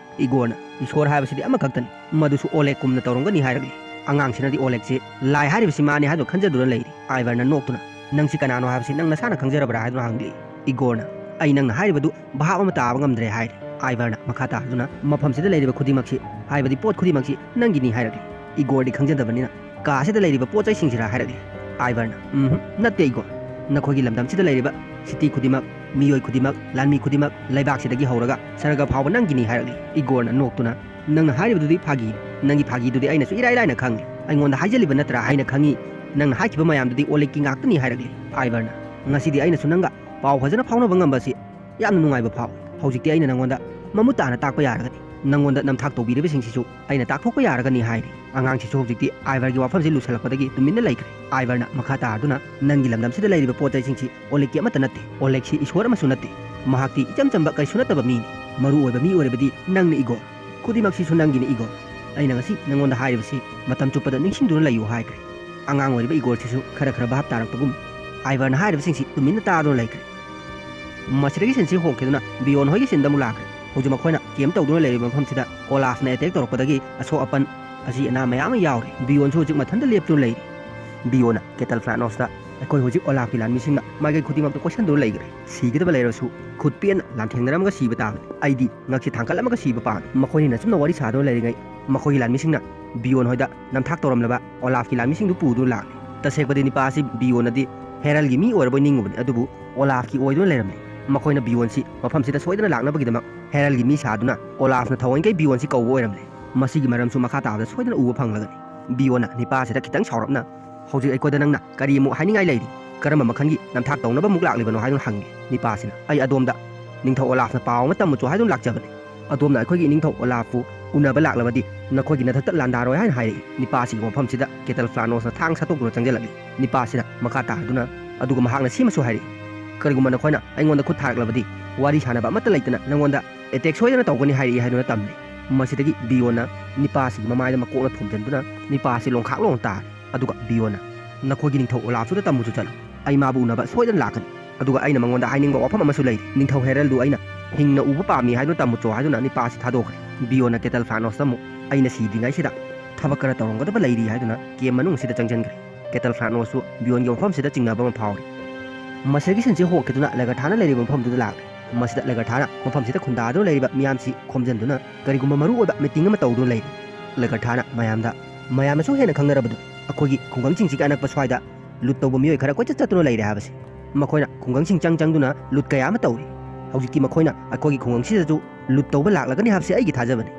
ꯏꯒꯣꯔꯅ, "ꯏꯁꯣꯔ ꯍꯥꯏꯕꯁꯤꯗꯤ ꯑꯃꯈꯛꯇꯅꯤ, ꯃꯗꯨꯁꯨ ꯑꯣꯂꯦꯒꯀꯨꯝꯅ ꯇꯧꯔꯝꯒꯅꯤ" ꯍꯥꯏꯔꯛꯂꯤ꯫ ꯑꯉꯥꯡꯁꯤꯅꯗꯤ ꯑꯣꯂꯦꯒꯁꯤ ꯂꯥꯏ ꯍꯥꯏꯔꯤꯕꯁꯤ ꯃꯥꯅꯤ ꯍꯥꯏꯗꯨꯅ ꯈꯟꯖꯗꯨꯅ ꯂꯩꯔꯤ꯫ ꯑꯥꯏꯚꯔꯅ ꯅꯣꯛꯇꯨꯅ, "ꯅꯪꯁꯤ ꯀꯅꯥꯅꯣ ꯍꯥꯏꯕꯁꯤ ꯅꯪ ꯅꯁꯥꯅ ꯈꯪꯖꯔꯕ꯭ꯔꯥ?" ꯍꯥꯏꯗꯨꯅ ꯍꯪꯂꯤ꯫ ꯏꯒꯣꯔꯅ, "ꯑꯩ ꯅꯪꯅ ꯍꯥꯏꯔꯤꯕꯗꯨ ꯚꯥꯞ ꯑꯃ ꯇꯥꯕ ꯉꯝꯗ꯭ꯔꯦ" ꯍꯥꯏꯔꯤ꯫ ꯑꯥꯏꯚꯔꯅ ꯃꯈꯥ ꯇꯥꯗꯨꯅ, "ꯃꯐꯝꯁꯤꯗ ꯂꯩꯔꯤꯕ ꯈꯨꯗꯤꯡꯃꯛꯁꯤ, ꯍꯥꯏꯕꯗꯤ ꯄꯣꯠ ꯈꯨꯗꯤꯡꯃꯛꯁꯤ ꯅꯪꯒꯤꯅꯤ" ꯍꯥꯏꯔꯛꯂꯤ꯫ ꯏꯒꯣꯔꯗꯤ ꯈꯪꯖꯗꯕꯅꯤꯅ, "ꯀꯥ ꯑꯁꯤꯗ ꯂꯩꯔꯤꯕ ꯄꯣꯠ ꯆꯩꯁꯤꯡꯁꯤꯔꯥ?" ꯍꯥꯏꯔꯛꯂꯤ꯫ ꯑꯥꯏꯚꯔꯅ, "ꯎꯝ, ꯅꯠꯇꯦ ꯏꯒꯣꯔ, ꯅꯈꯣꯏꯒꯤ ꯂꯝꯗꯝꯁꯤꯗ ꯂꯩꯔꯤꯕ ꯁꯤꯇꯤ ꯈꯨꯗꯤꯡꯃꯛ, ꯃꯤꯑꯣꯏ ꯈꯨꯗꯤꯡꯃꯛ, ꯂꯥꯟꯃꯤ ꯈꯨꯗꯤꯡꯃꯛ, ꯂꯩꯕꯥꯛꯁꯤꯗꯒꯤ ꯍꯧꯔꯒ ꯁꯔꯒ ꯐꯥꯎꯕ ꯅꯪꯒꯤꯅꯤ" ꯍꯥꯏꯔꯛꯂꯤ꯫ ꯏꯒꯣꯔꯅ ꯅꯣꯛꯇꯨꯅ, "ꯅꯪꯅ ꯍꯥꯏꯔꯤꯕꯗꯨꯗꯤ ꯐꯥꯒꯤꯅꯤ꯫ ꯅꯪꯒꯤ ꯐꯥꯒꯤꯗꯨꯗꯤ ꯑꯩꯅꯁꯨ ꯏꯔꯥꯏ ꯂꯥꯏꯅ ꯈꯪꯂꯤ꯫ ꯑꯩꯉꯣꯟꯗ ꯍꯥꯏꯖꯤꯜꯂꯤꯕ ꯅꯠꯇ꯭ꯔꯥ ꯍꯥꯏꯅ ꯈꯪꯉꯤ꯫ ꯅꯪꯅ ꯍꯥꯏꯈꯤꯕ ꯃꯌꯥꯝꯗꯨꯗꯤ ꯑꯣꯂꯦꯒꯀꯤ ꯉꯥꯛꯇꯅꯤ" ꯍꯥꯏꯔꯛꯂꯤ꯫ ꯑꯥꯏꯚꯔꯅ, "ꯉꯁꯤꯗꯤ ꯑꯩꯅꯁꯨ ꯅꯪꯒ ꯄꯥꯎ ꯐꯖꯅ ꯐꯥꯎꯅꯕ ꯉꯝꯕ ꯑꯁꯤ ꯌꯥꯝꯅ ꯅꯨꯡꯉꯥꯏꯕ ꯐꯥꯎꯏ꯫ ꯍꯧꯖꯤꯛꯇꯤ ꯑꯩꯅ ꯅꯪꯉꯣꯟꯗ ꯃꯃꯨꯠ ꯇꯥꯅ ꯇꯥꯛꯄ ꯌꯥꯔꯒꯅꯤ꯫ ꯅꯪꯉꯣꯟꯗ ꯅꯝꯊꯥꯛ ꯇꯧꯕꯤꯔꯤꯕꯁꯤꯡꯁꯤꯁꯨ ꯑꯩꯅ ꯇꯥꯛꯊꯣꯛꯄ ꯌꯥꯔꯒꯅꯤ" ꯍꯥꯏꯔꯤ꯫ ꯑꯉꯥꯡꯁꯤꯁꯨ ꯍꯧꯖꯤꯛꯇꯤ ꯑꯥꯏꯚꯔꯒꯤ ꯋꯥꯐꯝꯁꯤ ꯂꯨꯁꯜꯂꯛꯄꯗꯒꯤ ꯇꯨꯃꯤꯟꯅ ꯂꯩꯈ꯭ꯔꯦ꯫ ꯑꯥꯏꯚꯔꯅ ꯃꯈꯥ ꯇꯥꯗꯨꯅ, "ꯅꯪꯒꯤ ꯂꯝꯗꯝꯁꯤꯗ ꯂꯩꯔꯤꯕ ꯄꯣꯠ ꯆꯩꯁꯤꯡꯁꯤ ꯑꯣꯂꯦꯒꯀꯤ ꯑꯃꯠꯇ ꯅꯠꯇꯦ, ꯑꯣꯂꯦꯒꯁꯤ ꯏꯁꯣꯔ ꯑꯃꯁꯨ ꯅꯠꯇꯦ꯫ ꯃꯍꯥꯛꯇꯤ ꯏꯆꯝ ꯆꯝꯕ ꯀꯩꯁꯨ ꯅꯠꯇꯕ ꯃꯤꯅꯤ꯫ ꯃꯔꯨ ꯑꯣꯏꯕ ꯃꯤ ꯑꯣꯏꯔꯕꯗꯤ ꯅꯪꯅꯤ ꯏꯒꯣꯔ꯫ ꯈꯨꯗꯤꯡꯃꯛꯁꯤꯁꯨ ꯅꯪꯒꯤꯅꯤ ꯏꯒꯣꯔ꯫ ꯑꯩꯅ ꯉꯁꯤ ꯅꯪꯉꯣꯟꯗ ꯍꯥꯏꯔꯤꯕꯁꯤ ꯃꯇꯝ ꯆꯨꯞꯄꯗ ꯅꯤꯡꯁꯤꯡꯗꯨꯅ ꯂꯩꯌꯨ ꯍꯥꯏꯈ꯭ꯔꯦ꯫ ꯑꯉꯥꯡ ꯑꯣꯏꯔꯤꯕ ꯏꯒꯣꯔꯁꯤꯁꯨ ꯈꯔ ꯈꯔ ꯚꯥꯞ ꯇꯥꯔꯛꯄꯒꯨꯝ ꯑꯥꯏꯚꯔꯅ ꯍꯥꯏꯔꯤꯕꯁꯤꯡꯁꯤ ꯇꯨꯃꯤꯟꯅ ꯇꯥꯗꯨꯅ ꯂꯩꯈ꯭ꯔꯦ꯫ ꯃꯁꯤꯗꯒꯤ ꯁꯤꯟꯁꯤ ꯍꯣꯡꯈꯤꯗꯨꯅ ꯕꯤꯌꯣꯟ ꯍꯣꯏꯒꯤ ꯁꯤꯟꯗ ꯑꯃꯨꯛ ꯂꯥꯛꯈ꯭ꯔꯦ꯫ ꯍꯧꯖꯤꯛ ꯃꯈꯣꯏꯅ ꯀꯦꯝ ꯇꯧꯗꯨꯅ ꯂꯩꯔꯤꯕ ꯃꯐꯝꯁꯤꯗ ꯑꯣꯂꯥꯐꯅ ꯑꯦꯇꯦꯛ ꯇꯧꯔꯛꯄꯗꯒꯤ ꯑꯁꯣꯛ ꯑꯄꯟ, ꯑꯁꯤ ꯑꯅꯥ ꯃꯌꯥꯝ ꯑꯃ ꯌꯥꯎꯔꯦ꯫ ꯕꯤꯌꯣꯟꯁꯨ ꯍꯧꯖꯤꯛ ꯃꯊꯟꯇ ꯂꯦꯞꯇꯨꯅ ꯂꯩꯔꯤ꯫ ꯕꯤꯌꯣꯟꯅ ꯀꯦꯇꯜ ꯐ꯭ꯂꯥꯠꯅꯣꯁꯇ, "ꯑꯩꯈꯣꯏ ꯍꯧꯖꯤꯛ ꯑꯣꯂꯥꯐꯀꯤ ꯂꯥꯟꯃꯤꯁꯤꯡꯅ ꯃꯥꯏꯀꯩ ꯈꯨꯗꯤꯡꯃꯛꯇ ꯀꯣꯏꯁꯟꯗꯨꯅ ꯂꯩꯈ꯭ꯔꯦ꯫ ꯁꯤꯒꯗꯕ ꯂꯩꯔꯕꯁꯨ ꯈꯨꯠ ꯄꯦꯟꯅ ꯂꯥꯟꯊꯦꯡꯅꯔꯝꯃꯒ ꯁꯤꯕ ꯇꯥꯕꯅꯤ꯫ ꯑꯩꯗꯤ ꯉꯛꯁꯤ ꯊꯥꯡꯒꯠꯂꯝꯃꯒ ꯁꯤꯕ ꯄꯥꯝꯃꯤ꯫" ꯃꯈꯣꯏꯅꯤꯅ ꯑꯆꯨꯝꯅ ꯋꯥꯔꯤ ꯁꯥꯗꯨꯅ ꯂꯩꯔꯤꯉꯩ ꯃꯈꯣꯏꯒꯤ ꯂꯥꯟꯃꯤꯁꯤꯡꯅ ꯕꯤꯌꯣꯟ ꯍꯣꯏꯗ ꯅꯝꯊꯥꯛ ꯇꯧꯔꯝꯂꯕ ꯑꯣꯂꯥꯐꯀꯤ ꯂꯥꯟꯃꯤꯁꯤꯡꯗꯨ ꯄꯨꯗꯨꯅ ꯂꯥꯛꯂꯤ꯫ ꯇꯁꯦꯡꯕꯗꯤ ꯅꯤꯄꯥ ꯑꯁꯤ ꯕꯤꯌꯣꯟꯅꯗꯤ ꯍꯦꯔꯜꯒꯤ ꯃꯤ ꯑꯣꯏꯔꯕꯣꯏ ꯅꯤꯡꯉꯨꯕꯅꯤ, ꯑꯗꯨꯕꯨ ꯑꯣꯂꯥꯐꯀꯤ ꯑꯣꯏꯗꯨꯅ ꯂꯩꯔꯝꯂꯤ꯫ ꯃꯈꯣꯏꯅ ꯕꯤꯌꯣꯟꯁꯤ ꯃꯐꯝꯁꯤꯗ ꯁꯣꯏꯗꯅ ꯂꯥꯛꯅꯕꯒꯤꯗꯃꯛ ꯍꯦꯔꯜꯒꯤ ꯃꯤ ꯁꯥꯗꯨꯅ ꯑꯣꯂꯥꯐꯅ ꯊꯑꯣꯏꯀꯩ ꯕꯤꯌꯣꯟꯁꯤ ꯀꯧꯕ ꯑꯣꯏꯔꯝꯂꯦ꯫ ꯃꯁꯤꯒꯤ ꯃꯔꯝꯁꯨ ꯃꯈꯥ ꯇꯥꯕꯗ ꯁꯣꯏꯗꯅ ꯎꯕ ꯐꯪꯂꯒꯅꯤ꯫ ꯕꯤꯌꯣꯟꯅ ꯅꯤꯄꯥꯁꯤꯗ ꯈꯤꯇꯪ ꯁꯥꯎꯔꯞꯅ, "ꯍꯧꯖꯤꯛ ꯑꯩꯈꯣꯏꯗ ꯅꯪꯅ ꯀꯔꯤ ꯑꯃꯨꯛ ꯍꯥꯏꯅꯤꯡꯉꯥꯏ ꯂꯩꯔꯤ? ꯀꯔꯝꯕ ꯃꯈꯜꯒꯤ ꯅꯝꯊꯥꯛ ꯇꯧꯅꯕ ꯑꯃꯨꯛ ꯂꯥꯛꯂꯤꯕꯅꯣ?" ꯍꯥꯏꯗꯨꯅ ꯍꯪꯉꯤ꯫ ꯅꯤꯄꯥꯁꯤꯅ, "ꯑꯩ ꯑꯗꯣꯝꯗ ꯅꯤꯡꯊꯧ ꯑꯣꯂꯥꯐꯅ ꯄꯥꯎ ꯑꯃ ꯇꯝꯃꯨꯆꯣ ꯍꯥꯏꯗꯨꯅ ꯂꯥꯛꯆꯕꯅꯤ꯫ ꯑꯗꯣꯝꯅ ꯑꯩꯈꯣꯏꯒꯤ ꯏꯅꯤꯡꯊꯧ ꯑꯣꯂꯥꯐꯄꯨ ꯎꯅꯕ ꯂꯥꯛꯂꯕꯗꯤ ꯅꯈꯣꯏꯒꯤ ꯅꯊꯛꯇ ꯂꯥꯟꯗꯥꯔꯣꯏ" ꯍꯥꯏꯅ ꯍꯥꯏꯔꯛꯏ꯫ ꯅꯤꯄꯥꯁꯤꯒꯤ ꯋꯥꯐꯝꯁꯤꯗ ꯀꯦꯇꯜ ꯐ꯭ꯂꯥꯅꯣꯁꯅ ꯊꯥꯡ ꯁꯠꯇꯣꯛꯇꯨꯅ ꯆꯪꯁꯤꯜꯂꯛꯂꯤ꯫ ꯅꯤꯄꯥꯁꯤꯅ ꯃꯈꯥ ꯇꯥꯗꯨꯅ, ꯑꯗꯨꯒ ꯃꯍꯥꯛꯅ ꯁꯤꯃꯁꯨ ꯍꯥꯏꯔꯛꯏ, "ꯀꯔꯤꯒꯨꯝꯕ ꯅꯈꯣꯏꯅ ꯑꯩꯉꯣꯟꯗ ꯈꯨꯠ ꯊꯥꯔꯛꯂꯕꯗꯤ ꯋꯥꯔꯤ ꯁꯥꯅꯕ ꯑꯃꯠꯇ ꯂꯩꯇꯅ ꯅꯪꯉꯣꯟꯗ ꯑꯦꯇꯦꯛ ꯁꯣꯏꯗꯅ ꯇꯧꯒꯅꯤ" ꯍꯥꯏꯔꯛꯏ ꯍꯥꯏꯗꯨꯅ ꯇꯝꯂꯤ꯫ ꯃꯁꯤꯗꯒꯤ ꯕꯤꯌꯣꯟꯅ ꯅꯤꯄꯥꯁꯤꯒꯤ ꯃꯃꯥꯏꯗ ꯃꯀꯣꯛꯅ ꯊꯣꯝꯖꯤꯟꯗꯨꯅ ꯅꯤꯄꯥꯁꯤ ꯂꯣꯡꯈꯥꯛ ꯂꯣꯡ ꯇꯥꯔꯦ꯫ ꯑꯗꯨꯒ ꯕꯤꯌꯣꯟꯅ, "ꯅꯈꯣꯏꯒꯤ ꯅꯤꯡꯊꯧ ꯑꯣꯂꯥꯐꯁꯨꯗ ꯇꯝꯃꯨꯆꯣ ꯆꯠꯂꯨ꯫ ꯑꯩ ꯃꯥꯕꯨ ꯎꯅꯕ ꯁꯣꯏꯗꯅ ꯂꯥꯛꯀꯅꯤ꯫ ꯑꯗꯨꯒ ꯑꯩꯅ ꯃꯉꯣꯟꯗ ꯍꯥꯏꯅꯤꯡꯕ ꯋꯥꯐꯝ ꯑꯃꯁꯨ ꯂꯩꯔꯤ꯫ ꯅꯤꯡꯊꯧ ꯍꯦꯔꯜꯗꯨ ꯑꯩꯅ ꯍꯤꯡꯅ ꯎꯕ ꯄꯥꯝꯃꯤ ꯍꯥꯏꯗꯨꯅ ꯇꯝꯃꯨꯆꯣ" ꯍꯥꯏꯗꯨꯅ ꯅꯤꯄꯥꯁꯤ ꯊꯥꯗꯣꯛꯈ꯭ꯔꯦ꯫ ꯕꯤꯌꯣꯟꯅ ꯀꯦꯇꯜ ꯐ꯭ꯂꯥꯅꯣꯁꯇ ꯑꯃꯨꯛ, "ꯑꯩꯅ ꯁꯤꯗ꯭ꯔꯤꯉꯩꯁꯤꯗ ꯊꯕꯛ ꯈꯔ ꯇꯧꯔꯝꯒꯗꯕ ꯂꯩꯔꯤ" ꯍꯥꯏꯗꯨꯅ ꯀꯦꯝ ꯃꯅꯨꯡꯁꯤꯗ ꯆꯪꯁꯤꯟꯈ꯭ꯔꯦ꯫ ꯀꯦꯇꯜ ꯐ꯭ꯂꯥꯅꯣꯁꯁꯨ ꯕꯤꯌꯣꯟꯒꯤ ꯃꯐꯝꯁꯤꯗ ꯆꯤꯡꯅꯕ ꯑꯃ ꯐꯥꯎꯔꯤ꯫ ꯃꯁꯤꯗꯒꯤ ꯁꯤꯟꯁꯤ ꯍꯣꯡꯈꯤꯗꯨꯅ ꯂꯦꯒꯔꯊꯥꯅ ꯂꯩꯔꯤꯕ ꯃꯐꯝꯗꯨꯗ ꯂꯥꯛꯂꯦ꯫ ꯃꯁꯤꯗ ꯂꯦꯒꯔꯊꯥꯅ ꯃꯐꯝꯁꯤꯗ ꯈꯨꯟꯗꯥꯗꯨꯅ ꯂꯩꯔꯤꯕ ꯃꯤꯌꯥꯝꯁꯤ ꯈꯣꯝꯖꯤꯟꯗꯨꯅ ꯀꯔꯤꯒꯨꯝꯕ ꯃꯔꯨꯑꯣꯏꯕ ꯃꯤꯇꯤꯡ ꯑꯃ ꯇꯧꯗꯨꯅ ꯂꯩꯔꯤ꯫ ꯂꯦꯒꯔꯊꯥꯅ ꯃꯌꯥꯝꯗ, "ꯃꯌꯥꯝꯅꯁꯨ ꯍꯦꯟꯅ ꯈꯪꯅꯔꯕꯗꯨ ꯑꯩꯈꯣꯏꯒꯤ ꯈꯨꯡꯒꯪꯁꯤꯡꯁꯤꯒꯤ ꯑꯅꯛꯄ ꯁ꯭ꯋꯥꯏꯗ ꯂꯨꯠ ꯇꯧꯕ ꯃꯤꯑꯣꯏ ꯈꯔ ꯀꯣꯏꯆꯠ ꯆꯠꯇꯨꯅ ꯂꯩꯔꯦ ꯍꯥꯏꯕꯁꯤ꯫ ꯃꯈꯣꯏꯅ ꯈꯨꯡꯒꯪꯁꯤꯡ ꯆꯪ ꯆꯪꯗꯨꯅ ꯂꯨꯠ ꯀꯌꯥ ꯑꯃ ꯇꯧꯔꯤ꯫ ꯍꯧꯖꯤꯛꯇꯤ ꯃꯈꯣꯏꯅ ꯑꯩꯈꯣꯏꯒꯤ ꯈꯨꯡꯒꯪꯁꯤꯗꯁꯨ ꯂꯨꯠ ꯇꯧꯕ ꯂꯥꯛꯂꯒꯅꯤ ꯍꯥꯏꯕꯁꯤ ꯑꯩꯒꯤ ꯊꯥꯖꯕꯅꯤ꯫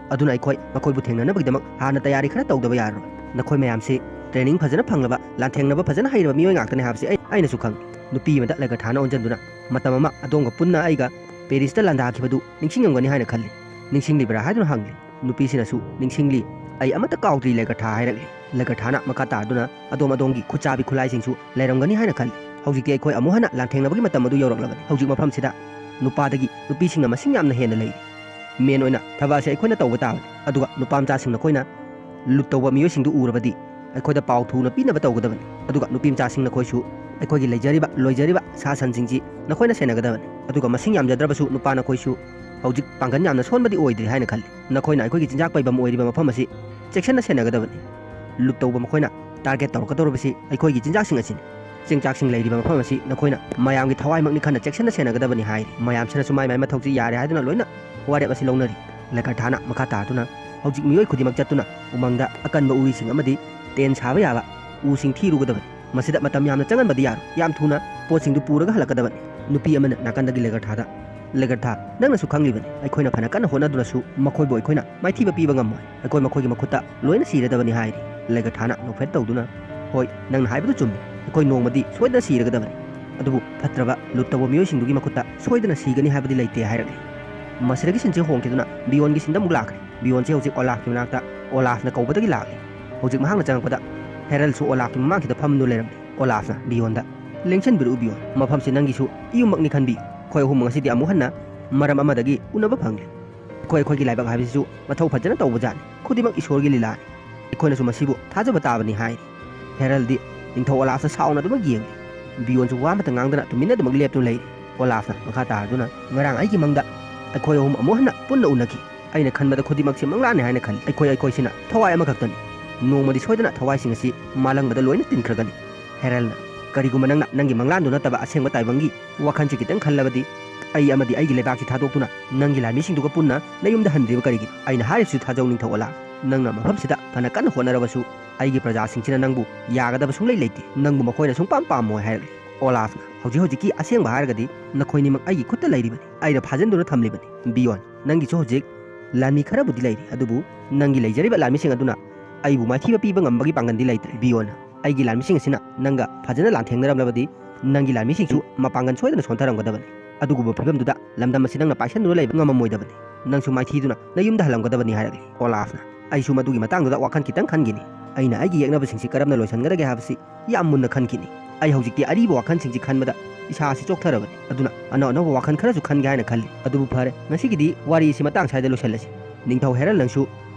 ꯑꯗꯨꯅ ꯑꯩꯈꯣꯏ ꯃꯈꯣꯏꯕꯨ ꯊꯦꯡꯅꯅꯕꯒꯤꯗꯃꯛ ꯍꯥꯟꯅ ꯇꯌꯥꯔꯤ ꯈꯔ ꯇꯧꯗꯕ ꯌꯥꯔꯔꯣꯏ꯫ ꯅꯈꯣꯏ ꯃꯌꯥꯝꯁꯤ ꯇ꯭ꯔꯦꯅꯤꯡ ꯐꯖꯅ ꯐꯪꯂꯕ, ꯂꯥꯟꯊꯦꯡꯅꯕ ꯐꯖꯅ ꯍꯩꯔꯕ ꯃꯤꯑꯣꯏ ꯉꯥꯛꯇꯅꯤ ꯍꯥꯏꯕꯁꯤ ꯑꯩ, ꯑꯩꯅꯁꯨ ꯈꯪꯏ꯫" ꯅꯨꯄꯤ ꯑꯃꯗ ꯂꯦꯒꯔꯊꯥꯅ ꯑꯣꯟꯁꯤꯟꯗꯨꯅ, "ꯃꯇꯝ ꯑꯃ ꯑꯗꯣꯝꯒ ꯄꯨꯟꯅ ꯑꯩꯒ ꯄꯦꯔꯤꯁꯇ ꯂꯥꯟꯗꯥꯈꯤꯕꯗꯨ ꯅꯤꯡꯁꯤꯡꯉꯝꯒꯅꯤ ꯍꯥꯏꯅ ꯈꯜꯂꯤ꯫ ꯅꯤꯡꯁꯤꯡꯂꯤꯕ꯭ꯔꯥ?" ꯍꯥꯏꯗꯨꯅ ꯍꯪꯂꯤ꯫ ꯅꯨꯄꯤꯁꯤꯅꯁꯨ, "ꯅꯤꯡꯁꯤꯡꯂꯤ, ꯑꯩ ꯑꯃꯠꯇ ꯀꯥꯎꯗ꯭ꯔꯤ ꯂꯦꯒꯔꯊꯥ" ꯍꯥꯏꯔꯛꯂꯤ꯫ ꯂꯦꯒꯔꯊꯥꯅ ꯃꯈꯥ ꯇꯥꯗꯨꯅ, "ꯑꯗꯣꯝ ꯑꯗꯣꯝꯒꯤ ꯈꯨꯠꯆꯥꯕꯤ ꯈꯨꯠꯂꯥꯏꯁꯤꯡꯁꯨ ꯂꯩꯔꯝꯒꯅꯤ ꯍꯥꯏꯅ ꯈꯜꯂꯤ꯫ ꯍꯧꯖꯤꯛꯇꯤ ꯑꯩꯈꯣꯏ ꯑꯃꯨꯛ ꯍꯟꯅ ꯂꯥꯟꯊꯦꯡꯅꯕꯒꯤ ꯃꯇꯝ ꯑꯗꯨ ꯌꯧꯔꯛꯂꯕꯅꯤ꯫ ꯍꯧꯖꯤꯛ ꯃꯐꯝꯁꯤꯗ ꯅꯨꯄꯥꯗꯒꯤ ꯅꯨꯄꯤꯁꯤꯡꯅ ꯃꯁꯤꯡ ꯌꯥꯝꯅ ꯍꯦꯟꯅ ꯂꯩꯔꯤ꯫ ꯃꯦꯟ ꯑꯣꯏꯅ ꯊꯕꯛ ꯑꯁꯤ ꯑꯩꯈꯣꯏꯅ ꯇꯧꯕ ꯇꯥꯕꯅꯤ꯫ ꯑꯗꯨꯒ ꯅꯨꯄꯥ ꯃꯆꯥꯁꯤꯡ ꯅꯈꯣꯏꯅ ꯂꯨꯠ ꯇꯧꯕ ꯃꯤꯑꯣꯏꯁꯤꯡꯗꯨ ꯎꯔꯕꯗꯤ ꯑꯩꯈꯣꯏꯗ ꯄꯥꯎ ꯊꯨꯅ ꯄꯤꯅꯕ ꯇꯧꯒꯗꯕꯅꯤ꯫ ꯑꯗꯨꯒ ꯅꯨꯄꯤ ꯃꯆꯥꯁꯤꯡ ꯅꯈꯣꯏꯁꯨ ꯑꯩꯈꯣꯏꯒꯤ ꯂꯩꯖꯔꯤꯕ, ꯂꯣꯏꯖꯔꯤꯕ ꯁꯥ ꯁꯟꯁꯤꯡꯁꯤ ꯅꯈꯣꯏꯅ ꯁꯦꯟꯅꯒꯗꯕꯅꯤ꯫ ꯑꯗꯨꯒ ꯃꯁꯤꯡ ꯌꯥꯝꯖꯗ꯭ꯔꯕꯁꯨ ꯅꯨꯄꯥ ꯅꯈꯣꯏꯁꯨ ꯍꯧꯖꯤꯛ ꯄꯥꯡꯒꯜ ꯌꯥꯝꯅ ꯁꯣꯟꯕꯗꯤ ꯑꯣꯏꯗ꯭ꯔꯤ ꯍꯥꯏꯅ ꯈꯜꯂꯤ꯫ ꯅꯈꯣꯏꯅ ꯑꯩꯈꯣꯏꯒꯤ ꯆꯤꯟꯖꯥꯛ ꯄꯩꯐꯝ ꯑꯣꯏꯔꯤꯕ ꯃꯐꯝ ꯑꯁꯤ ꯆꯦꯛꯁꯤꯟꯅ ꯁꯦꯟꯅꯒꯗꯕꯅꯤ꯫ ꯂꯨꯠ ꯇꯧꯕ ꯃꯈꯣꯏꯅ ꯇꯥꯔꯒꯦꯠ ꯇꯧꯔꯛꯀꯗꯧꯔꯤꯕꯁꯤ ꯑꯩꯈꯣꯏꯒꯤ ꯆꯤꯟꯖꯥꯛꯁꯤꯡ ꯑꯁꯤꯅꯤ꯫ ꯆꯤꯟꯖꯥꯛꯁꯤꯡ ꯂꯩꯔꯤꯕ ꯃꯐꯝ ꯑꯁꯤ ꯅꯈꯣꯏꯅ ꯃꯌꯥꯝꯒꯤ ꯊꯋꯥꯏꯃꯛꯅꯤ ꯈꯟꯅ ꯆꯦꯛꯁꯤꯟꯅ ꯁꯦꯟꯅꯒꯗꯕꯅꯤ ꯍꯥꯏꯔꯤ꯫ ꯃꯌꯥꯝꯁꯤꯅꯁꯨ ꯃꯥꯏ ꯃꯥꯏ ꯃꯊꯧꯁꯤ ꯌꯥꯔꯦ ꯍꯥꯏꯗꯨꯅ ꯂꯣꯏꯅ ꯋꯥꯔꯦꯞ ꯑꯁꯤ ꯂꯧꯅꯔꯤ꯫ ꯂꯦꯀꯔꯊꯥꯅ ꯃꯈꯥ ꯇꯥꯗꯨꯅ, ꯍꯧꯖꯤꯛ ꯃꯤꯑꯣꯏ ꯈꯨꯗꯤꯡꯃꯛ ꯆꯠꯇꯨꯅ ꯎꯃꯪꯗ ꯑꯀꯟꯕ ꯎꯔꯤꯁꯤꯡ ꯑꯃꯗꯤ ꯇꯦꯟ ꯁꯥꯕ ꯌꯥꯕ ꯎꯁꯤꯡ ꯊꯤꯔꯨꯒꯗꯕꯅꯤ꯫ ꯃꯁꯤꯗ ꯃꯇꯝ ꯌꯥꯝꯅ ꯆꯪꯍꯟꯕꯗꯤ ꯌꯥꯔꯣꯏ꯫ ꯌꯥꯝ ꯊꯨꯅ ꯄꯣꯠꯁꯤꯡꯗꯨ ꯄꯨꯔꯒ ꯍꯜꯂꯛꯀꯗꯕꯅꯤ꯫ ꯅꯨꯄꯤ ꯑꯃꯅ ꯅꯥꯀꯟꯗꯒꯤ ꯂꯦꯀꯔꯊꯥꯗ, "ꯂꯦꯀꯔꯊꯥ, ꯅꯪꯅꯁꯨ ꯈꯪꯂꯤꯕꯅꯤ, ꯑꯩꯈꯣꯏꯅ ꯐꯅ ꯀꯟꯅ ꯍꯣꯠꯅꯗꯨꯅꯁꯨ ꯃꯈꯣꯏꯕꯨ ꯑꯩꯈꯣꯏꯅ ꯃꯥꯏꯊꯤꯕ ꯄꯤꯕ ꯉꯝꯃꯣꯏ꯫ ꯑꯩꯈꯣꯏ ꯃꯈꯣꯏꯒꯤ ꯃꯈꯨꯠꯇ ꯂꯣꯏꯅ ꯁꯤꯔꯗꯕꯅꯤ" ꯍꯥꯏꯔꯤ꯫ ꯂꯦꯀꯔꯊꯥꯅ ꯅꯣꯛꯐꯦꯠ ꯇꯧꯗꯨꯅ, "ꯍꯣꯏ, ꯅꯪꯅ ꯍꯥꯏꯕꯗꯨ ꯆꯨꯝꯃꯤ꯫ ꯑꯩꯈꯣꯏ ꯅꯣꯡꯃꯗꯤ ꯁꯣꯏꯗꯅ ꯁꯤꯔꯒꯗꯕꯅꯤ꯫ ꯑꯗꯨꯕꯨ ꯐꯠꯇ꯭ꯔꯕ ꯂꯨꯠ ꯇꯧꯕ ꯃꯤꯑꯣꯏꯁꯤꯡꯗꯨꯒꯤ ꯃꯈꯨꯠꯇ ꯁꯣꯏꯗꯅ ꯁꯤꯒꯅꯤ ꯍꯥꯏꯕꯗꯤ ꯂꯩꯇꯦ" ꯍꯥꯏꯔꯛꯂꯤ꯫ ꯃꯁꯤꯗꯒꯤ ꯁꯤꯟꯁꯦ ꯍꯣꯡꯈꯤꯗꯨꯅ ꯕꯤꯌꯣꯟꯒꯤ ꯁꯤꯟꯗ ꯑꯃꯨꯛ ꯂꯥꯛꯈ꯭ꯔꯦ꯫ ꯕꯤꯌꯣꯟꯁꯦ ꯍꯧꯖꯤꯛ ꯑꯣꯂꯥꯐꯀꯤ ꯃꯅꯥꯛꯇ ꯑꯣꯂꯥꯐꯅ ꯀꯧꯕꯗꯒꯤ ꯂꯥꯛꯂꯤ꯫ ꯍꯧꯖꯤꯛ ꯃꯍꯥꯛꯅ ꯆꯪꯉꯛꯄꯗ ꯍꯦꯔꯜꯁꯨ ꯑꯣꯂꯥꯐꯀꯤ ꯃꯃꯥꯡꯁꯤꯗ ꯐꯝꯗꯨꯅ ꯂꯩꯔꯝꯂꯤ꯫ ꯑꯣꯂꯥꯐꯅ ꯕꯤꯌꯣꯟꯗ, "ꯂꯦꯡꯁꯤꯟꯕꯤꯔꯛꯎ ꯕꯤꯌꯣꯟ, ꯃꯐꯝꯁꯤ ꯅꯪꯒꯤꯁꯨ ꯏꯌꯨꯝꯃꯛꯅꯤ ꯈꯟꯕꯤꯌꯨ꯫ ꯑꯩꯈꯣꯏ ꯑꯍꯨꯝ ꯉꯁꯤꯗꯤ ꯑꯃꯨꯛ ꯍꯟꯅ ꯃꯔꯝ ꯑꯃꯗꯒꯤ ꯎꯅꯕ ꯐꯪꯂꯦ꯫ ꯑꯩꯈꯣꯏ ꯑꯩꯈꯣꯏꯒꯤ ꯂꯥꯏꯕꯛ ꯍꯥꯏꯕꯁꯤꯁꯨ ꯃꯊꯧ ꯐꯖꯅ ꯇꯧꯕꯖꯥꯠꯅꯤ꯫ ꯈꯨꯗꯤꯡꯃꯛ ꯏꯁꯣꯔꯒꯤ ꯂꯤꯂꯥꯅꯤ꯫ ꯑꯩꯈꯣꯏꯅꯁꯨ ꯃꯁꯤꯕꯨ ꯊꯥꯖꯕ ꯇꯥꯕꯅꯤ" ꯍꯥꯏꯔꯤ꯫ ꯍꯦꯔꯜꯗꯤ ꯅꯤꯡꯊꯧ ꯑꯣꯂꯥꯐꯇ ꯁꯥꯎꯅ ꯑꯗꯨꯃꯛ ꯌꯦꯡꯂꯤ꯫ ꯕꯤꯌꯣꯟꯁꯨ ꯋꯥ ꯑꯃꯠꯇ ꯉꯥꯡꯗꯅ ꯇꯨꯃꯤꯟꯅ ꯑꯗꯨꯃꯛ ꯂꯦꯞꯇꯨꯅ ꯂꯩꯔꯤ꯫ ꯑꯣꯂꯥꯐꯅ ꯃꯈꯥ ꯇꯥꯔꯗꯨꯅ, "ꯉꯔꯥꯡ ꯑꯩꯒꯤ ꯃꯪꯗ ꯑꯩꯈꯣꯏ ꯑꯍꯨꯝ ꯑꯃꯨꯛ ꯍꯟꯅ ꯄꯨꯟꯅ ꯎꯅꯈꯤ꯫ ꯑꯩꯅ ꯈꯟꯕꯗ ꯈꯨꯗꯤꯡꯃꯛꯁꯦ ꯃꯪꯂꯥꯟꯅꯤ ꯍꯥꯏꯅ ꯈꯜꯂꯤ꯫ ꯑꯩꯈꯣꯏ ꯑꯩꯈꯣꯏꯁꯤꯅ ꯊꯋꯥꯏ ꯑꯃꯈꯛꯇꯅꯤ꯫ ꯅꯣꯡꯃꯗꯤ ꯁꯣꯏꯗꯅ ꯊꯋꯥꯏꯁꯤꯡ ꯑꯁꯤ ꯃꯥꯂꯪꯕꯗ ꯂꯣꯏꯅ ꯇꯤꯟꯈ꯭ꯔꯒꯅꯤ꯫" ꯍꯦꯔꯜꯅ, "ꯀꯔꯤꯒꯨꯝꯕ ꯅꯪꯅ ꯅꯪꯒꯤ ꯃꯪꯂꯥꯟꯗꯨ ꯅꯠꯇꯕ ꯑꯁꯦꯡꯕ ꯇꯥꯏꯕꯪꯒꯤ ꯋꯥꯈꯜꯁꯤ ꯈꯤꯇꯪ ꯈꯜꯂꯕꯗꯤ, ꯑꯩ ꯑꯃꯗꯤ ꯑꯩꯒꯤ ꯂꯩꯕꯥꯛꯁꯤ ꯊꯥꯗꯣꯛꯇꯨꯅ ꯅꯪꯒꯤ ꯂꯥꯟꯃꯤꯁꯤꯡꯗꯨꯒ ꯄꯨꯟꯅ ꯅꯌꯨꯝꯗ ꯍꯟꯗ꯭ꯔꯤꯕ ꯀꯔꯤꯒꯤꯅꯣ? ꯑꯩꯅ ꯍꯥꯏꯔꯤꯕꯁꯤ ꯊꯥꯖꯧ ꯅꯤꯡꯊꯧ ꯑꯣꯂꯥꯐ꯫ ꯅꯪꯅ ꯃꯐꯝꯁꯤꯗ ꯐꯅ ꯀꯟꯅ ꯍꯣꯠꯅꯔꯕꯁꯨ ꯑꯩꯒꯤ ꯄ꯭ꯔꯖꯥꯁꯤꯡꯁꯤꯅ ꯅꯪꯕꯨ ꯌꯥꯒꯗꯕ ꯁꯨꯡꯂꯩ ꯂꯩꯇꯦ꯫ ꯅꯪꯕꯨ ꯃꯈꯣꯏꯅ ꯁꯨꯡꯄꯥꯝ ꯄꯥꯝꯃꯣꯏ" ꯍꯥꯏꯔꯛꯂꯤ꯫ ꯑꯣꯂꯥꯐꯅ, "ꯍꯧꯖꯤꯛ ꯍꯧꯖꯤꯛꯀꯤ ꯑꯁꯦꯡꯕ ꯍꯥꯏꯔꯒꯗꯤ ꯅꯈꯣꯏꯅꯤꯃꯛ ꯑꯩꯒꯤ ꯈꯨꯠꯇ ꯂꯩꯔꯤꯕꯅꯤ꯫ ꯑꯩꯅ ꯐꯥꯖꯤꯟꯗꯨꯅ ꯊꯝꯂꯤꯕꯅꯤ꯫ ꯕꯤꯌꯣꯟ, ꯅꯪꯒꯤꯁꯨ ꯍꯧꯖꯤꯛ ꯂꯥꯟꯃꯤ ꯈꯔꯕꯨꯗꯤ ꯂꯩꯔꯤ, ꯑꯗꯨꯕꯨ ꯅꯪꯒꯤ ꯂꯩꯖꯔꯤꯕ ꯂꯥꯟꯃꯤꯁꯤꯡ ꯑꯗꯨꯅ ꯑꯩꯕꯨ ꯃꯥꯏꯊꯤꯕ ꯄꯤꯕ ꯉꯝꯕꯒꯤ ꯄꯥꯡꯒꯜꯗꯤ ꯂꯩꯇ꯭ꯔꯦ꯫ ꯕꯤꯌꯣꯟ, ꯑꯩꯒꯤ ꯂꯥꯟꯃꯤꯁꯤꯡ ꯑꯁꯤꯅ ꯅꯪꯒ ꯐꯖꯅ ꯂꯥꯟꯊꯦꯡꯅꯔꯝꯂꯕꯗꯤ ꯅꯪꯒꯤ ꯂꯥꯟꯃꯤꯁꯤꯡꯁꯨ ꯃꯄꯥꯡꯒꯜ ꯁꯣꯏꯗꯅ ꯁꯣꯟꯊꯔꯝꯒꯗꯕꯅꯤ꯫ ꯑꯗꯨꯒꯨꯝꯕ ꯐꯤꯕꯝꯗꯨꯗ ꯂꯝꯗꯝ ꯑꯁꯤ ꯅꯪꯅ ꯄꯥꯏꯁꯟꯗꯨꯅ ꯂꯩꯕ ꯉꯝꯃꯝꯃꯣꯏꯗꯕꯅꯤ꯫ ꯅꯪꯁꯨ ꯃꯥꯏꯊꯤꯗꯨꯅ ꯅꯌꯨꯝꯗ ꯍꯜꯂꯝꯒꯗꯕꯅꯤ" ꯍꯥꯏꯔꯛꯂꯤ꯫ ꯑꯣꯂꯥꯐꯅ, "ꯑꯩꯁꯨ ꯃꯗꯨꯒꯤ ꯃꯇꯥꯡꯗꯨꯗ ꯋꯥꯈꯜ ꯈꯤꯇꯪ ꯈꯟꯈꯤꯅꯤ꯫ ꯑꯩꯅ ꯑꯩꯒꯤ ꯌꯦꯛꯅꯕꯁꯤꯡꯁꯤ ꯀꯔꯝꯅ ꯂꯣꯏꯁꯤꯟꯒꯗꯒꯦ ꯍꯥꯏꯕꯁꯤ ꯌꯥꯝ ꯃꯨꯟꯅ ꯈꯟꯈꯤꯅꯤ꯫ ꯑꯩ ꯍꯧꯖꯤꯛꯇꯤ ꯑꯔꯤꯕ ꯋꯥꯈꯜꯁꯤꯡꯁꯤ ꯈꯟꯕꯗ ꯏꯁꯥꯁꯤ ꯆꯣꯛꯊꯔꯕꯅꯤ꯫ ꯑꯗꯨꯅ ꯑꯅꯧ ꯑꯅꯧꯕ ꯋꯥꯈꯜ ꯈꯔꯁꯨ ꯈꯟꯒꯦ ꯍꯥꯏꯅ ꯈꯜꯂꯤ꯫ ꯑꯗꯨꯕꯨ ꯐꯔꯦ, ꯉꯁꯤꯒꯤꯗꯤ ꯋꯥꯔꯤ ꯑꯁꯤ ꯃꯇꯥꯡ ꯁ꯭ꯋꯥꯏꯗ ꯂꯣꯏꯁꯤꯜꯂꯁꯤ꯫ ꯅꯤꯡꯊꯧ ꯍꯦꯔꯜ, ꯅꯪꯁꯨ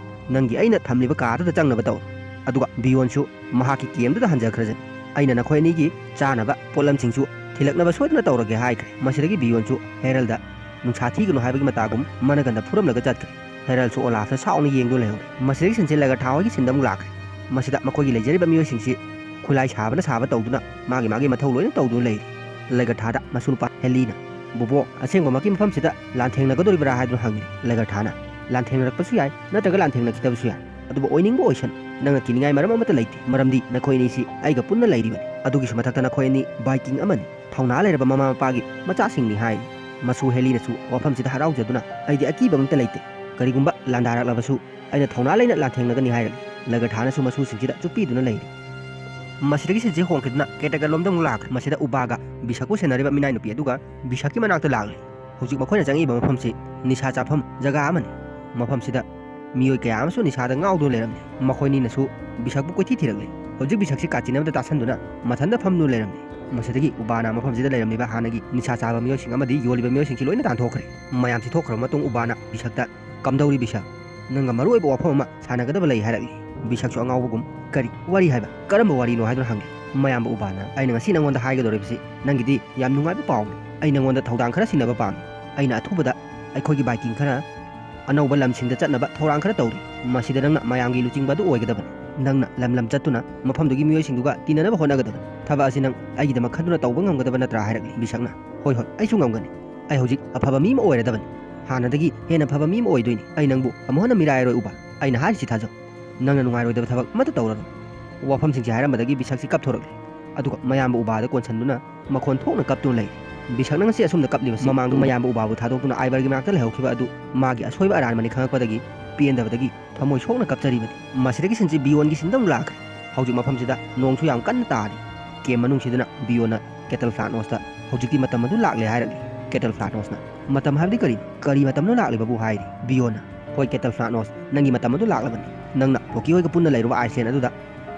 ꯅꯪꯒꯤ ꯑꯩꯅ ꯊꯝꯂꯤꯕ ꯀꯥ ꯑꯗꯨꯗ ꯆꯪꯅꯕ ꯇꯧ꯫ ꯑꯗꯨꯒ ꯕꯤꯌꯣꯟꯁꯨ ꯃꯍꯥꯛꯀꯤ ꯀꯦꯝꯗꯨꯗ ꯍꯟꯖꯈ꯭ꯔꯖꯅꯤ꯫ ꯑꯩꯅ ꯅꯈꯣꯏ ꯑꯅꯤꯒꯤ ꯆꯥꯅꯕ ꯄꯣꯠꯂꯝꯁꯤꯡꯁꯨ ꯊꯤꯜꯂꯛꯅꯕ ꯁꯣꯏꯗꯅ ꯇꯧꯔꯒꯦ ꯍꯥꯏꯈ꯭ꯔꯦ꯫ ꯃꯁꯤꯗꯒꯤ ꯕꯤꯌꯣꯟꯁꯨ ꯍꯦꯔꯜꯗ ꯅꯨꯡꯁꯥ ꯊꯤꯒꯅꯨ ꯍꯥꯏꯕꯒꯤ ꯃꯇꯥꯒꯨꯝ ꯃꯅꯒꯟꯗ ꯐꯨꯔꯝꯂꯒ ꯆꯠꯈ꯭ꯔꯦ꯫ ꯍꯦꯔꯜꯁꯨ ꯑꯣꯂꯥꯐꯇ ꯁꯥꯎꯅ ꯌꯦꯡꯗꯨꯅ ꯂꯩꯍꯧꯔꯦ꯫ ꯃꯁꯤꯗꯒꯤ ꯁꯤꯟꯁꯦ ꯂꯒꯔꯊꯥ ꯍꯣꯏꯒꯤ ꯁꯤꯟꯗ ꯑꯃꯨꯛ ꯂꯥꯛꯈ꯭ꯔꯦ꯫ ꯃꯁꯤꯗ ꯃꯈꯣꯏꯒꯤ ꯂꯩꯖꯔꯤꯕ ꯃꯤꯑꯣꯏꯁꯤꯡꯁꯤ ꯈꯨꯠꯂꯥꯏ ꯁꯥꯕꯅ ꯁꯥꯕ ꯇꯧꯗꯨꯅ ꯃꯥꯒꯤ ꯃꯥꯒꯤ ꯃꯊꯧ ꯂꯣꯏꯅ ꯇꯧꯗꯨꯅ ꯂꯩꯔꯤ꯫ ꯂꯒꯔꯊꯥꯗ ꯃꯁꯨ ꯅꯨꯄꯥ ꯍꯦꯂꯤꯅ, "ꯕꯣꯕꯣ, ꯑꯁꯦꯡꯕꯃꯛꯀꯤ ꯃꯐꯝꯁꯤꯗ ꯂꯥꯟꯊꯦꯡꯅꯒꯗꯧꯔꯤꯕ꯭ꯔꯥ?" ꯍꯥꯏꯗꯨꯅ ꯍꯪꯉꯤ꯫ ꯂꯒꯔꯊꯥꯅ, "ꯂꯥꯟꯊꯦꯡꯅꯔꯛꯄꯁꯨ ꯌꯥꯏ, ꯅꯠꯇ꯭ꯔꯒ ꯂꯥꯟꯊꯦꯡꯅꯈꯤꯗꯕꯁꯨ ꯌꯥꯏ꯫ ꯑꯗꯨꯕꯨ ꯑꯣꯏꯅꯤꯡꯕ ꯑꯣꯏꯁꯅꯨ, ꯅꯪꯅ ꯀꯤꯅꯤꯡꯉꯥꯏ ꯃꯔꯝ ꯑꯃꯠꯇ ꯂꯩꯇꯦ, ꯃꯔꯝꯗꯤ ꯅꯈꯣꯏ ꯑꯅꯤꯁꯤ ꯑꯩꯒ ꯄꯨꯟꯅ ꯂꯩꯔꯤꯕꯅꯤ꯫ ꯑꯗꯨꯒꯤꯁꯨ ꯃꯊꯛꯇ ꯅꯈꯣꯏ ꯑꯅꯤ ꯚꯥꯏꯀꯤꯡ ꯑꯃꯅꯤ, ꯊꯧꯅꯥ ꯂꯩꯔꯕ ꯃꯃꯥ ꯃꯄꯥꯒꯤ ꯃꯆꯥꯁꯤꯡꯅꯤ" ꯍꯥꯏ꯫ ꯃꯁꯨ ꯍꯦꯂꯤꯅꯁꯨ ꯋꯥꯐꯝꯁꯤꯗ ꯍꯔꯥꯎꯖꯗꯨꯅ, "ꯑꯩꯗꯤ ꯑꯀꯤꯕ ꯑꯃꯠꯇ ꯂꯩꯇꯦ꯫ ꯀꯔꯤꯒꯨꯝꯕ ꯂꯥꯟꯗꯥꯔꯛꯂꯕꯁꯨ ꯑꯩꯅ ꯊꯧꯅꯥ ꯂꯩꯅ ꯂꯥꯟꯊꯦꯡꯅꯒꯅꯤ" ꯍꯥꯏꯔꯛꯏ꯫ ꯂꯒꯔꯊꯥꯅꯁꯨ ꯃꯁꯨꯁꯤꯡꯁꯤꯗ ꯆꯨꯞꯄꯤꯗꯨꯅ ꯂꯩꯔꯤ꯫ ꯃꯁꯤꯗꯒꯤ ꯁꯤꯟꯁꯦ ꯍꯣꯡꯈꯤꯗꯨꯅ ꯀꯦꯇꯒꯠꯂꯣꯝꯗ ꯑꯃꯨꯛ ꯂꯥꯛꯈ꯭ꯔꯦ꯫ ꯃꯁꯤꯗ ꯎꯕꯥꯒ ꯕꯤꯁꯛꯄꯨ ꯁꯦꯟꯅꯔꯤꯕ ꯃꯤꯅꯥꯏ ꯅꯨꯄꯤ ꯑꯗꯨꯒ ꯕꯤꯁꯛꯀꯤ ꯃꯅꯥꯛꯇ ꯂꯥꯛꯂꯤ꯫ ꯍꯧꯖꯤꯛ ꯃꯈꯣꯏꯅ ꯆꯪꯉꯛꯏꯕ ꯃꯐꯝꯁꯤ ꯅꯤꯁꯥ ꯆꯥꯐꯝ ꯖꯒꯥ ꯑꯃꯅꯤ꯫ ꯃꯐꯝꯁꯤꯗ ꯃꯤꯑꯣꯏ ꯀꯌꯥ ꯑꯃꯁꯨ ꯅꯤꯁꯥꯗ ꯉꯥꯎꯗꯨꯅ ꯂꯩꯔꯝꯂꯤ꯫ ꯃꯈꯣꯏꯅꯤꯅꯁꯨ ꯕꯤꯁꯛꯄꯨ ꯀꯣꯏꯊꯤ ꯊꯤꯔꯛꯂꯤ꯫ ꯍꯧꯖꯤꯛ ꯕꯤꯁꯛꯁꯤ ꯀꯥꯆꯤꯟ ꯑꯃꯗ ꯇꯥꯁꯟꯗꯨꯅ ꯃꯊꯟꯇ ꯐꯝꯗꯨꯅ ꯂꯩꯔꯝꯂꯤ꯫ ꯃꯁꯤꯗꯒꯤ ꯎꯕꯥꯅ ꯃꯐꯝꯁꯤꯗ ꯂꯩꯔꯝꯂꯤꯕ ꯍꯥꯟꯅꯒꯤ ꯅꯤꯁꯥ ꯆꯥꯕ ꯃꯤꯑꯣꯏꯁꯤꯡ ꯑꯃꯗꯤ ꯌꯣꯜꯂꯤꯕ ꯃꯤꯑꯣꯏꯁꯤꯡꯁꯤ ꯂꯣꯏꯅ ꯇꯥꯟꯊꯣꯛꯈ꯭ꯔꯦ꯫ ꯃꯌꯥꯝꯁꯤ ꯊꯣꯛꯈ꯭ꯔꯕ ꯃꯇꯨꯡ ꯎꯕꯥꯅ ꯕꯤꯁꯛꯇ, "ꯀꯝꯗꯧꯔꯤ ꯕꯤꯁꯛ? ꯅꯪꯒ ꯃꯔꯨ ꯑꯣꯏꯕ ꯋꯥꯐꯝ ꯑꯃ ꯁꯥꯟꯅꯒꯗꯕ ꯂꯩ" ꯍꯥꯏꯔꯛꯂꯤ꯫ ꯕꯤꯁꯛꯁꯨ ꯑꯉꯥꯎꯕꯒꯨꯝ, "ꯀꯔꯤ ꯋꯥꯔꯤ ꯍꯥꯏꯕ? ꯀꯔꯝꯕ ꯋꯥꯔꯤꯅꯣ?" ꯍꯥꯏꯗꯨꯅ ꯍꯪꯂꯤ꯫ "ꯃꯌꯥꯝꯕ ꯎꯕꯥꯅ ꯑꯩꯅ ꯉꯁꯤ ꯅꯪꯉꯣꯟꯗ ꯍꯥꯏꯒꯗꯧꯔꯤꯕꯁꯤ ꯅꯪꯒꯤꯗꯤ ꯌꯥꯝ ꯅꯨꯡꯉꯥꯏꯕ ꯄꯥꯎꯅꯤ꯫ ꯑꯩ ꯅꯪꯉꯣꯟꯗ ꯊꯧꯗꯥꯡ ꯈꯔ ꯁꯤꯟꯅꯕ ꯄꯥꯝꯃꯤ꯫ ꯑꯩꯅ ꯑꯊꯨꯕꯗ ꯑꯩꯈꯣꯏꯒꯤ ꯚꯥꯏꯀꯤꯡ ꯈꯔ ꯑꯅꯧꯕ ꯂꯝꯁꯤꯡꯗ ꯆꯠꯅꯕ ꯊꯧꯔꯥꯡ ꯈꯔ ꯇꯧꯔꯤ꯫ ꯃꯁꯤꯗ ꯅꯪꯅ ꯃꯌꯥꯝꯒꯤ ꯂꯨꯆꯤꯡꯕ ꯑꯗꯨ ꯑꯣꯏꯒꯗꯕꯅꯤ꯫ ꯅꯪꯅ ꯂꯝ ꯂꯝ ꯆꯠꯇꯨꯅ ꯃꯐꯝꯗꯨꯒꯤ ꯃꯤꯑꯣꯏꯁꯤꯡꯗꯨꯒ ꯇꯤꯟꯅꯅꯕ ꯍꯣꯠꯅꯒꯗꯕꯅꯤ꯫ ꯊꯕꯛ ꯑꯁꯤ ꯅꯪ ꯑꯩꯒꯤꯗꯃꯛ ꯈꯟꯗꯨꯅ ꯇꯧꯕ ꯉꯝꯒꯗꯕ ꯅꯠꯇ꯭ꯔꯥ?" ꯍꯥꯏꯔꯛꯂꯤ꯫ ꯕꯤꯁꯛꯅ, "ꯍꯣꯏ, ꯍꯣꯏ, ꯑꯩꯁꯨ ꯉꯝꯒꯅꯤ꯫ ꯑꯩ ꯍꯧꯖꯤꯛ ꯑꯐꯕ ꯃꯤ ꯑꯃ ꯑꯣꯏꯔꯗꯕꯅꯤ꯫ ꯍꯥꯟꯅꯗꯒꯤ ꯍꯦꯟꯅ ꯐꯕ ꯃꯤ ꯑꯃ ꯑꯣꯏꯗꯣꯏꯅꯤ꯫ ꯑꯩ ꯅꯪꯕꯨ ꯑꯃꯨꯛ ꯍꯟꯅ ꯃꯤꯔꯥꯏꯔꯣꯏ ꯎꯕꯥ꯫ ꯑꯩꯅ ꯍꯥꯏꯔꯤꯁꯤ ꯊꯥꯖꯧ꯫ ꯅꯪꯅ ꯅꯨꯡꯉꯥꯏꯔꯣꯏꯗꯕ ꯊꯕꯛ ꯑꯃꯠꯇ ꯇꯧꯔꯔꯣꯏ"꯫ ꯋꯥꯐꯝꯁꯤꯡꯁꯤ ꯍꯥꯏꯔꯝꯕꯗꯒꯤ ꯕꯤꯁꯛꯁꯤ ꯀꯞꯊꯣꯔꯛꯂꯤ꯫ ꯑꯗꯨꯒ ꯃꯌꯥꯝꯕ ꯎꯕꯥꯗ ꯀꯣꯟꯁꯤꯟꯗꯨꯅ ꯃꯈꯣꯟ ꯊꯣꯛꯅ ꯀꯞꯇꯨꯅ ꯂꯩ꯫ ꯕꯤꯁꯛꯅ ꯉꯁꯤ ꯑꯁꯨꯝꯅ ꯀꯞꯂꯤꯕꯁꯤ ꯃꯃꯥꯡꯗ ꯃꯌꯥꯝꯕ ꯎꯕꯥꯕꯨ ꯊꯥꯗꯣꯛꯇꯨꯅ ꯑꯥꯏꯕꯔꯒꯤ ꯃꯅꯥꯛꯇ ꯂꯩꯍꯧꯈꯤꯕ ꯑꯗꯨ ꯃꯥꯒꯤ ꯑꯁꯣꯏꯕ ꯑꯔꯥꯟꯕꯅꯤ ꯈꯪꯉꯛꯄꯗꯒꯤ ꯄꯦꯟꯗꯕꯗꯒꯤ ꯊꯃꯣꯏ ꯁꯣꯛꯅ ꯀꯞꯆꯔꯤꯕꯅꯤ꯫ ꯃꯁꯤꯗꯒꯤ ꯁꯤꯟꯁꯤ ꯕꯤꯌꯣꯟꯒꯤ ꯁꯤꯟꯗ ꯑꯃꯨꯛ ꯂꯥꯛꯈ꯭ꯔꯦ꯫ ꯍꯧꯖꯤꯛ ꯃꯐꯝꯁꯤꯗ ꯅꯣꯡꯁꯨ ꯌꯥꯝ ꯀꯟꯅ ꯇꯥꯔꯤ꯫ ꯀꯦꯝ ꯃꯅꯨꯡꯁꯤꯗꯅ ꯕꯤꯌꯣꯟꯅ ꯀꯦꯇꯜ ꯐ꯭ꯂꯥꯠꯅꯣꯁꯇ, "ꯍꯧꯖꯤꯛꯇꯤ ꯃꯇꯝ ꯑꯗꯨ ꯂꯥꯛꯂꯦ" ꯍꯥꯏꯔꯛꯂꯤ꯫ ꯀꯦꯇꯜ ꯐ꯭ꯂꯥꯠꯅꯣꯁꯅ, "ꯃꯇꯝ ꯍꯥꯏꯕꯗꯤ ꯀꯔꯤꯅꯣ? ꯀꯔꯤ ꯃꯇꯝꯅꯣ ꯂꯥꯛꯂꯤꯕꯕꯨ?" ꯍꯥꯏꯔꯤ꯫ ꯕꯤꯌꯣꯟꯅ, "ꯍꯣꯏ ꯀꯦꯇꯜ ꯐ꯭ꯂꯥꯠꯅꯣꯁ, ꯅꯪꯒꯤ ꯃꯇꯝ ꯑꯗꯨ ꯂꯥꯛꯂꯕꯅꯤ꯫ ꯅꯪꯅ ꯂꯣꯀꯤ ꯍꯣꯏꯒ ꯄꯨꯟꯅ ꯂꯩꯔꯨꯕ ꯑꯥꯏꯁꯂꯦꯟ ꯑꯗꯨꯗ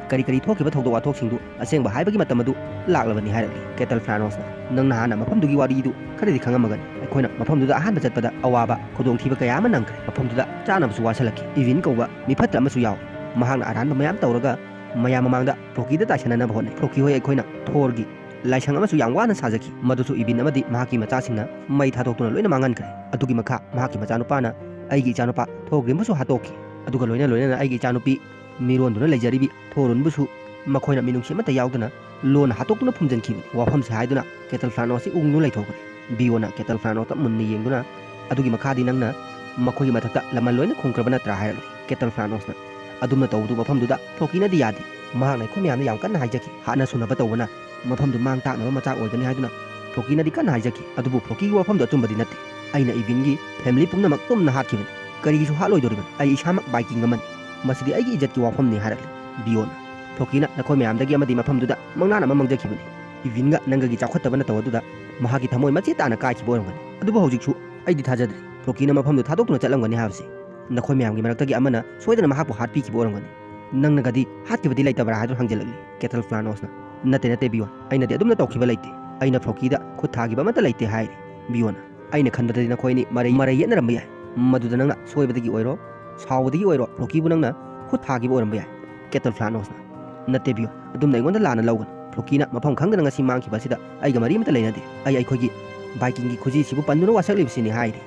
ꯀꯔꯤ ꯀꯔꯤ ꯊꯣꯛꯈꯤꯕ ꯊꯧꯗꯣꯛ ꯋꯥꯊꯣꯛꯁꯤꯡꯗꯨ ꯑꯁꯦꯡꯕ ꯍꯥꯏꯕꯒꯤ ꯃꯇꯝ ꯑꯗꯨ ꯂꯥꯛꯂꯕꯅꯤ ꯍꯥꯏꯔꯛꯂꯤ꯫ ꯀꯦꯇꯜ ꯐ꯭ꯂꯥꯅꯣꯁꯅ, "ꯅꯪ ꯅꯍꯥꯟꯅ ꯃꯐꯝꯗꯨꯒꯤ ꯋꯥꯔꯤꯗꯨ ꯈꯔꯗꯤ ꯈꯪꯉꯝꯃꯒꯅꯤ꯫ ꯑꯩꯈꯣꯏꯅ ꯃꯐꯝꯗꯨꯗ ꯑꯍꯥꯟꯕ ꯆꯠꯄꯗ ꯑꯋꯥꯕ ꯈꯨꯗꯣꯡꯊꯤꯕ ꯀꯌꯥ ꯑꯃ ꯅꯪꯈ꯭ꯔꯦ꯫ ꯃꯐꯝꯗꯨꯗ ꯆꯥꯅꯕꯁꯨ ꯋꯥꯁꯜꯂꯛꯈꯤ꯫ ꯏꯚꯤꯟ ꯀꯧꯕ ꯃꯤꯐꯠꯇ ꯑꯃꯁꯨ ꯌꯥꯎꯏ꯫ ꯃꯍꯥꯛꯅ ꯑꯔꯥꯟꯕ ꯃꯌꯥꯝ ꯇꯧꯔꯒ ꯃꯌꯥꯝ ꯃꯃꯥꯡꯗ ꯐ꯭ꯔꯣꯀꯤꯗ ꯇꯥꯏꯁꯟꯅꯅꯕ ꯍꯣꯠꯅꯩ꯫ ꯐ꯭ꯔꯣꯀꯤ ꯍꯣꯏ ꯑꯩꯈꯣꯏꯅ ꯊꯣꯔꯒꯤ ꯂꯥꯏꯁꯪ ꯑꯃꯁꯨ ꯌꯥꯝ ꯋꯥꯅ ꯁꯥꯖꯈꯤ꯫ ꯃꯗꯨꯁꯨ ꯏꯚꯤꯟ ꯑꯃꯗꯤ ꯃꯍꯥꯛꯀꯤ ꯃꯆꯥꯁꯤꯡꯅ ꯃꯩ ꯊꯥꯗꯣꯛꯇꯨꯅ ꯂꯣꯏꯅ ꯃꯥꯡꯍꯟꯈ꯭ꯔꯦ꯫ ꯑꯗꯨꯒꯤ ꯃꯈꯥ ꯃꯍꯥꯛꯀꯤ ꯃꯆꯥꯅꯨꯄꯥꯅ ꯑꯩꯒꯤ ꯏꯆꯥꯅꯨꯄꯥ ꯊꯣꯔꯒ꯭ꯔꯤꯝꯕꯨꯁꯨ ꯍꯥꯠꯇꯣꯛꯈꯤ꯫ ꯑꯗꯨꯒ ꯂꯣꯏꯅ ꯂꯣꯏꯅꯅ ꯑꯩꯒꯤ ꯏꯆꯥꯅꯨꯄꯤ ꯃꯤꯔꯣꯟꯗꯨꯅ ꯂꯩꯖꯔꯤꯕꯤ ꯊꯣꯔꯨꯟꯕꯨꯁꯨ ꯃꯈꯣꯏꯅ ꯃꯤꯅꯨꯡꯁꯤ ꯑꯃꯠꯇ ꯌꯥꯎꯗꯅ ꯂꯣꯟꯅ ꯍꯥꯠꯇꯣꯛꯇꯨꯅ ꯐꯨꯝꯖꯤꯟꯈꯤꯕꯅꯤ꯫ ꯋꯥꯐꯝꯁꯦ ꯍꯥꯏꯗꯨꯅ ꯀꯦꯇꯜ ꯐ꯭ꯂꯥꯅꯣꯁꯁꯤ ꯎꯪꯗꯨꯅ ꯂꯩꯊꯣꯛꯈ꯭ꯔꯦ꯫ ꯕꯤꯌꯣꯅ ꯀꯦꯇꯜ ꯐ꯭ꯂꯥꯅꯣꯁꯇ ꯃꯨꯟꯅ ꯌꯦꯡꯗꯨꯅ, "ꯑꯗꯨꯒꯤ ꯃꯈꯥꯗꯤ ꯅꯪꯅ ꯃꯈꯣꯏꯒꯤ ꯃꯊꯛꯇ ꯂꯃꯟ ꯂꯣꯏꯅ ꯈꯨꯝꯈ꯭ꯔꯕ ꯅꯠꯇ꯭ꯔꯥ?" ꯍꯥꯏꯔꯛꯂꯤ꯫ ꯀꯦꯇꯜ ꯐ꯭ꯂꯥꯅꯣꯁꯅ, "ꯑꯗꯨꯝꯅ ꯇꯧꯕꯗꯨ ꯃꯐꯝꯗꯨꯗ ꯐ꯭ꯔꯣꯀꯤꯅꯗꯤ ꯌꯥꯗꯦ꯫ ꯃꯍꯥꯛꯅ ꯑꯩꯈꯣꯏ ꯃꯌꯥꯝꯗ ꯌꯥꯝ ꯀꯟꯅ ꯍꯥꯏꯖꯈꯤ꯫ ꯍꯥꯠꯅ ꯁꯨꯅꯕ ꯇꯧꯕꯅ ꯃꯐꯝꯗꯨ ꯃꯥꯡ ꯇꯥꯛꯅꯕ ꯃꯆꯥꯛ ꯑꯣꯏꯒꯅꯤ ꯍꯥꯏꯗꯨꯅ ꯐ꯭ꯔꯣꯀꯤꯅꯗꯤ ꯀꯟꯅ ꯍꯥꯏꯖꯈꯤ꯫ ꯑꯗꯨꯕꯨ ꯐ꯭ꯔꯣꯀꯤꯒꯤ ꯋꯥꯐꯝꯗꯨ ꯑꯆꯨꯝꯕꯗꯤ ꯅꯠꯇꯦ꯫ ꯑꯩꯅ ꯏꯚꯤꯟꯒꯤ ꯐꯦꯃꯤꯂꯤ ꯄꯨꯝꯅꯃꯛ ꯇꯨꯝꯅ ꯍꯥꯠꯈꯤꯕꯅꯤ꯫ ꯀꯔꯤꯒꯤꯁꯨ ꯍꯥꯠꯂꯣꯏꯗꯣꯔꯤꯕꯅꯤ? ꯑꯩ ꯏꯁꯥꯃꯛ ꯚꯥꯏꯀꯤꯡ ꯑꯃꯅꯤ꯫ ꯃꯁꯤꯗꯤ ꯑꯩꯒꯤ ꯏꯖꯠꯀꯤ ꯋꯥꯐꯝꯅꯤ" ꯍꯥꯏꯔꯛꯂꯤ꯫ ꯕꯤꯌꯣꯅ, "ꯐ꯭ꯔꯣꯀꯤꯅ ꯅꯈꯣꯏ ꯃꯌꯥꯝꯗꯒꯤ ꯑꯃꯗꯤ ꯃꯐꯝꯗꯨꯗ ꯃꯪꯂꯥꯟ ꯑꯃ ꯃꯪꯖꯈꯤꯕꯅꯤ꯫ ꯏꯚꯤꯟꯒ ꯅꯪꯒꯒꯤ ꯆꯥꯎꯈꯠꯇꯕ ꯅꯠꯇꯧ ꯑꯗꯨꯗ ꯃꯍꯥꯛꯀꯤ ꯊꯃꯣꯏ ꯃꯆꯦꯠ ꯇꯥꯅ ꯀꯥꯏꯈꯤꯕ ꯑꯣꯏꯔꯝꯒꯅꯤ꯫ ꯑꯗꯨꯕꯨ ꯍꯧꯖꯤꯛꯁꯨ ꯑꯩꯗꯤ ꯊꯥꯖꯗ꯭ꯔꯤ꯫ ꯐ꯭ꯔꯣꯀꯤꯅ ꯃꯐꯝꯗꯨ ꯊꯥꯗꯣꯛꯇꯨꯅ ꯆꯠꯂꯝꯒꯅꯤ ꯍꯥꯏꯕꯁꯤ꯫ ꯅꯈꯣꯏ ꯃꯌꯥꯝꯒꯤ ꯃꯔꯛꯇꯒꯤ ꯑꯃꯅ ꯁꯣꯏꯗꯅ ꯃꯍꯥꯛꯄꯨ ꯍꯥꯠꯄꯤꯈꯤꯕ ꯑꯣꯏꯔꯝꯒꯅꯤ꯫ ꯅꯪꯅꯒꯗꯤ ꯍꯥꯠꯈꯤꯕꯗꯤ ꯂꯩꯇꯕ꯭ꯔꯥ?" ꯍꯥꯏꯗꯨꯅ ꯍꯪꯖꯤꯜꯂꯛꯂꯤ꯫ ꯀꯦꯇꯜ ꯐ꯭ꯂꯥꯅꯣꯁꯅ, "ꯅꯠꯇꯦ, ꯅꯠꯇꯦ ꯕꯤꯌꯣꯟ, ꯑꯩꯅꯗꯤ ꯑꯗꯨꯝꯅ ꯇꯧꯈꯤꯕ ꯂꯩꯇꯦ꯫ ꯑꯩꯅ ꯐ꯭ꯔꯣꯀꯤꯗ ꯈꯨꯠ ꯊꯥꯈꯤꯕ ꯑꯃꯠꯇ ꯂꯩꯇꯦ" ꯍꯥꯏꯔꯤ꯫ ꯕꯤꯌꯣꯟꯅ, "ꯑꯩꯅ ꯈꯟꯕꯗꯗꯤ ꯅꯈꯣꯏ ꯑꯅꯤ ꯃꯔꯩ ꯃꯔꯩ ꯌꯦꯠꯅꯔꯝꯕ ꯌꯥꯏ꯫ ꯃꯗꯨꯗ ꯅꯪꯅ ꯁꯣꯏꯕꯗꯒꯤ ꯑꯣꯏꯔꯣ, ꯁꯥꯎꯕꯗꯒꯤ ꯑꯣꯏꯔꯣ, ꯐ꯭ꯔꯣꯀꯤꯕꯨ ꯅꯪꯅ ꯈꯨꯠ ꯊꯥꯈꯤꯕ ꯑꯣꯏꯔꯝꯕ ꯌꯥꯏ꯫" ꯀꯦꯇꯜ ꯐ꯭ꯂꯥꯅꯣꯁꯅ, "ꯅꯠꯇꯦ ꯕꯤꯌꯣꯟ, ꯑꯗꯨꯝꯅ ꯑꯩꯉꯣꯟꯗ ꯂꯥꯟꯅ ꯂꯧꯒꯅꯨ꯫ ꯐ꯭ꯔꯣꯀꯤꯅ ꯃꯐꯝ ꯈꯪꯗꯅ ꯉꯁꯤ ꯃꯥꯡꯈꯤꯕ ꯑꯁꯤꯗ ꯑꯩꯒ ꯃꯔꯤ ꯑꯃꯠꯇ ꯂꯩꯅꯗꯦ꯫ ꯑꯩ ꯑꯩꯈꯣꯏꯒꯤ ꯚꯥꯏꯀꯤꯡꯒꯤ ꯈꯨꯖꯤꯁꯤꯕꯨ ꯄꯟꯗꯨꯅ ꯋꯥꯁꯛꯂꯤꯕꯁꯤꯅꯤ" ꯍꯥꯏꯔꯤ꯫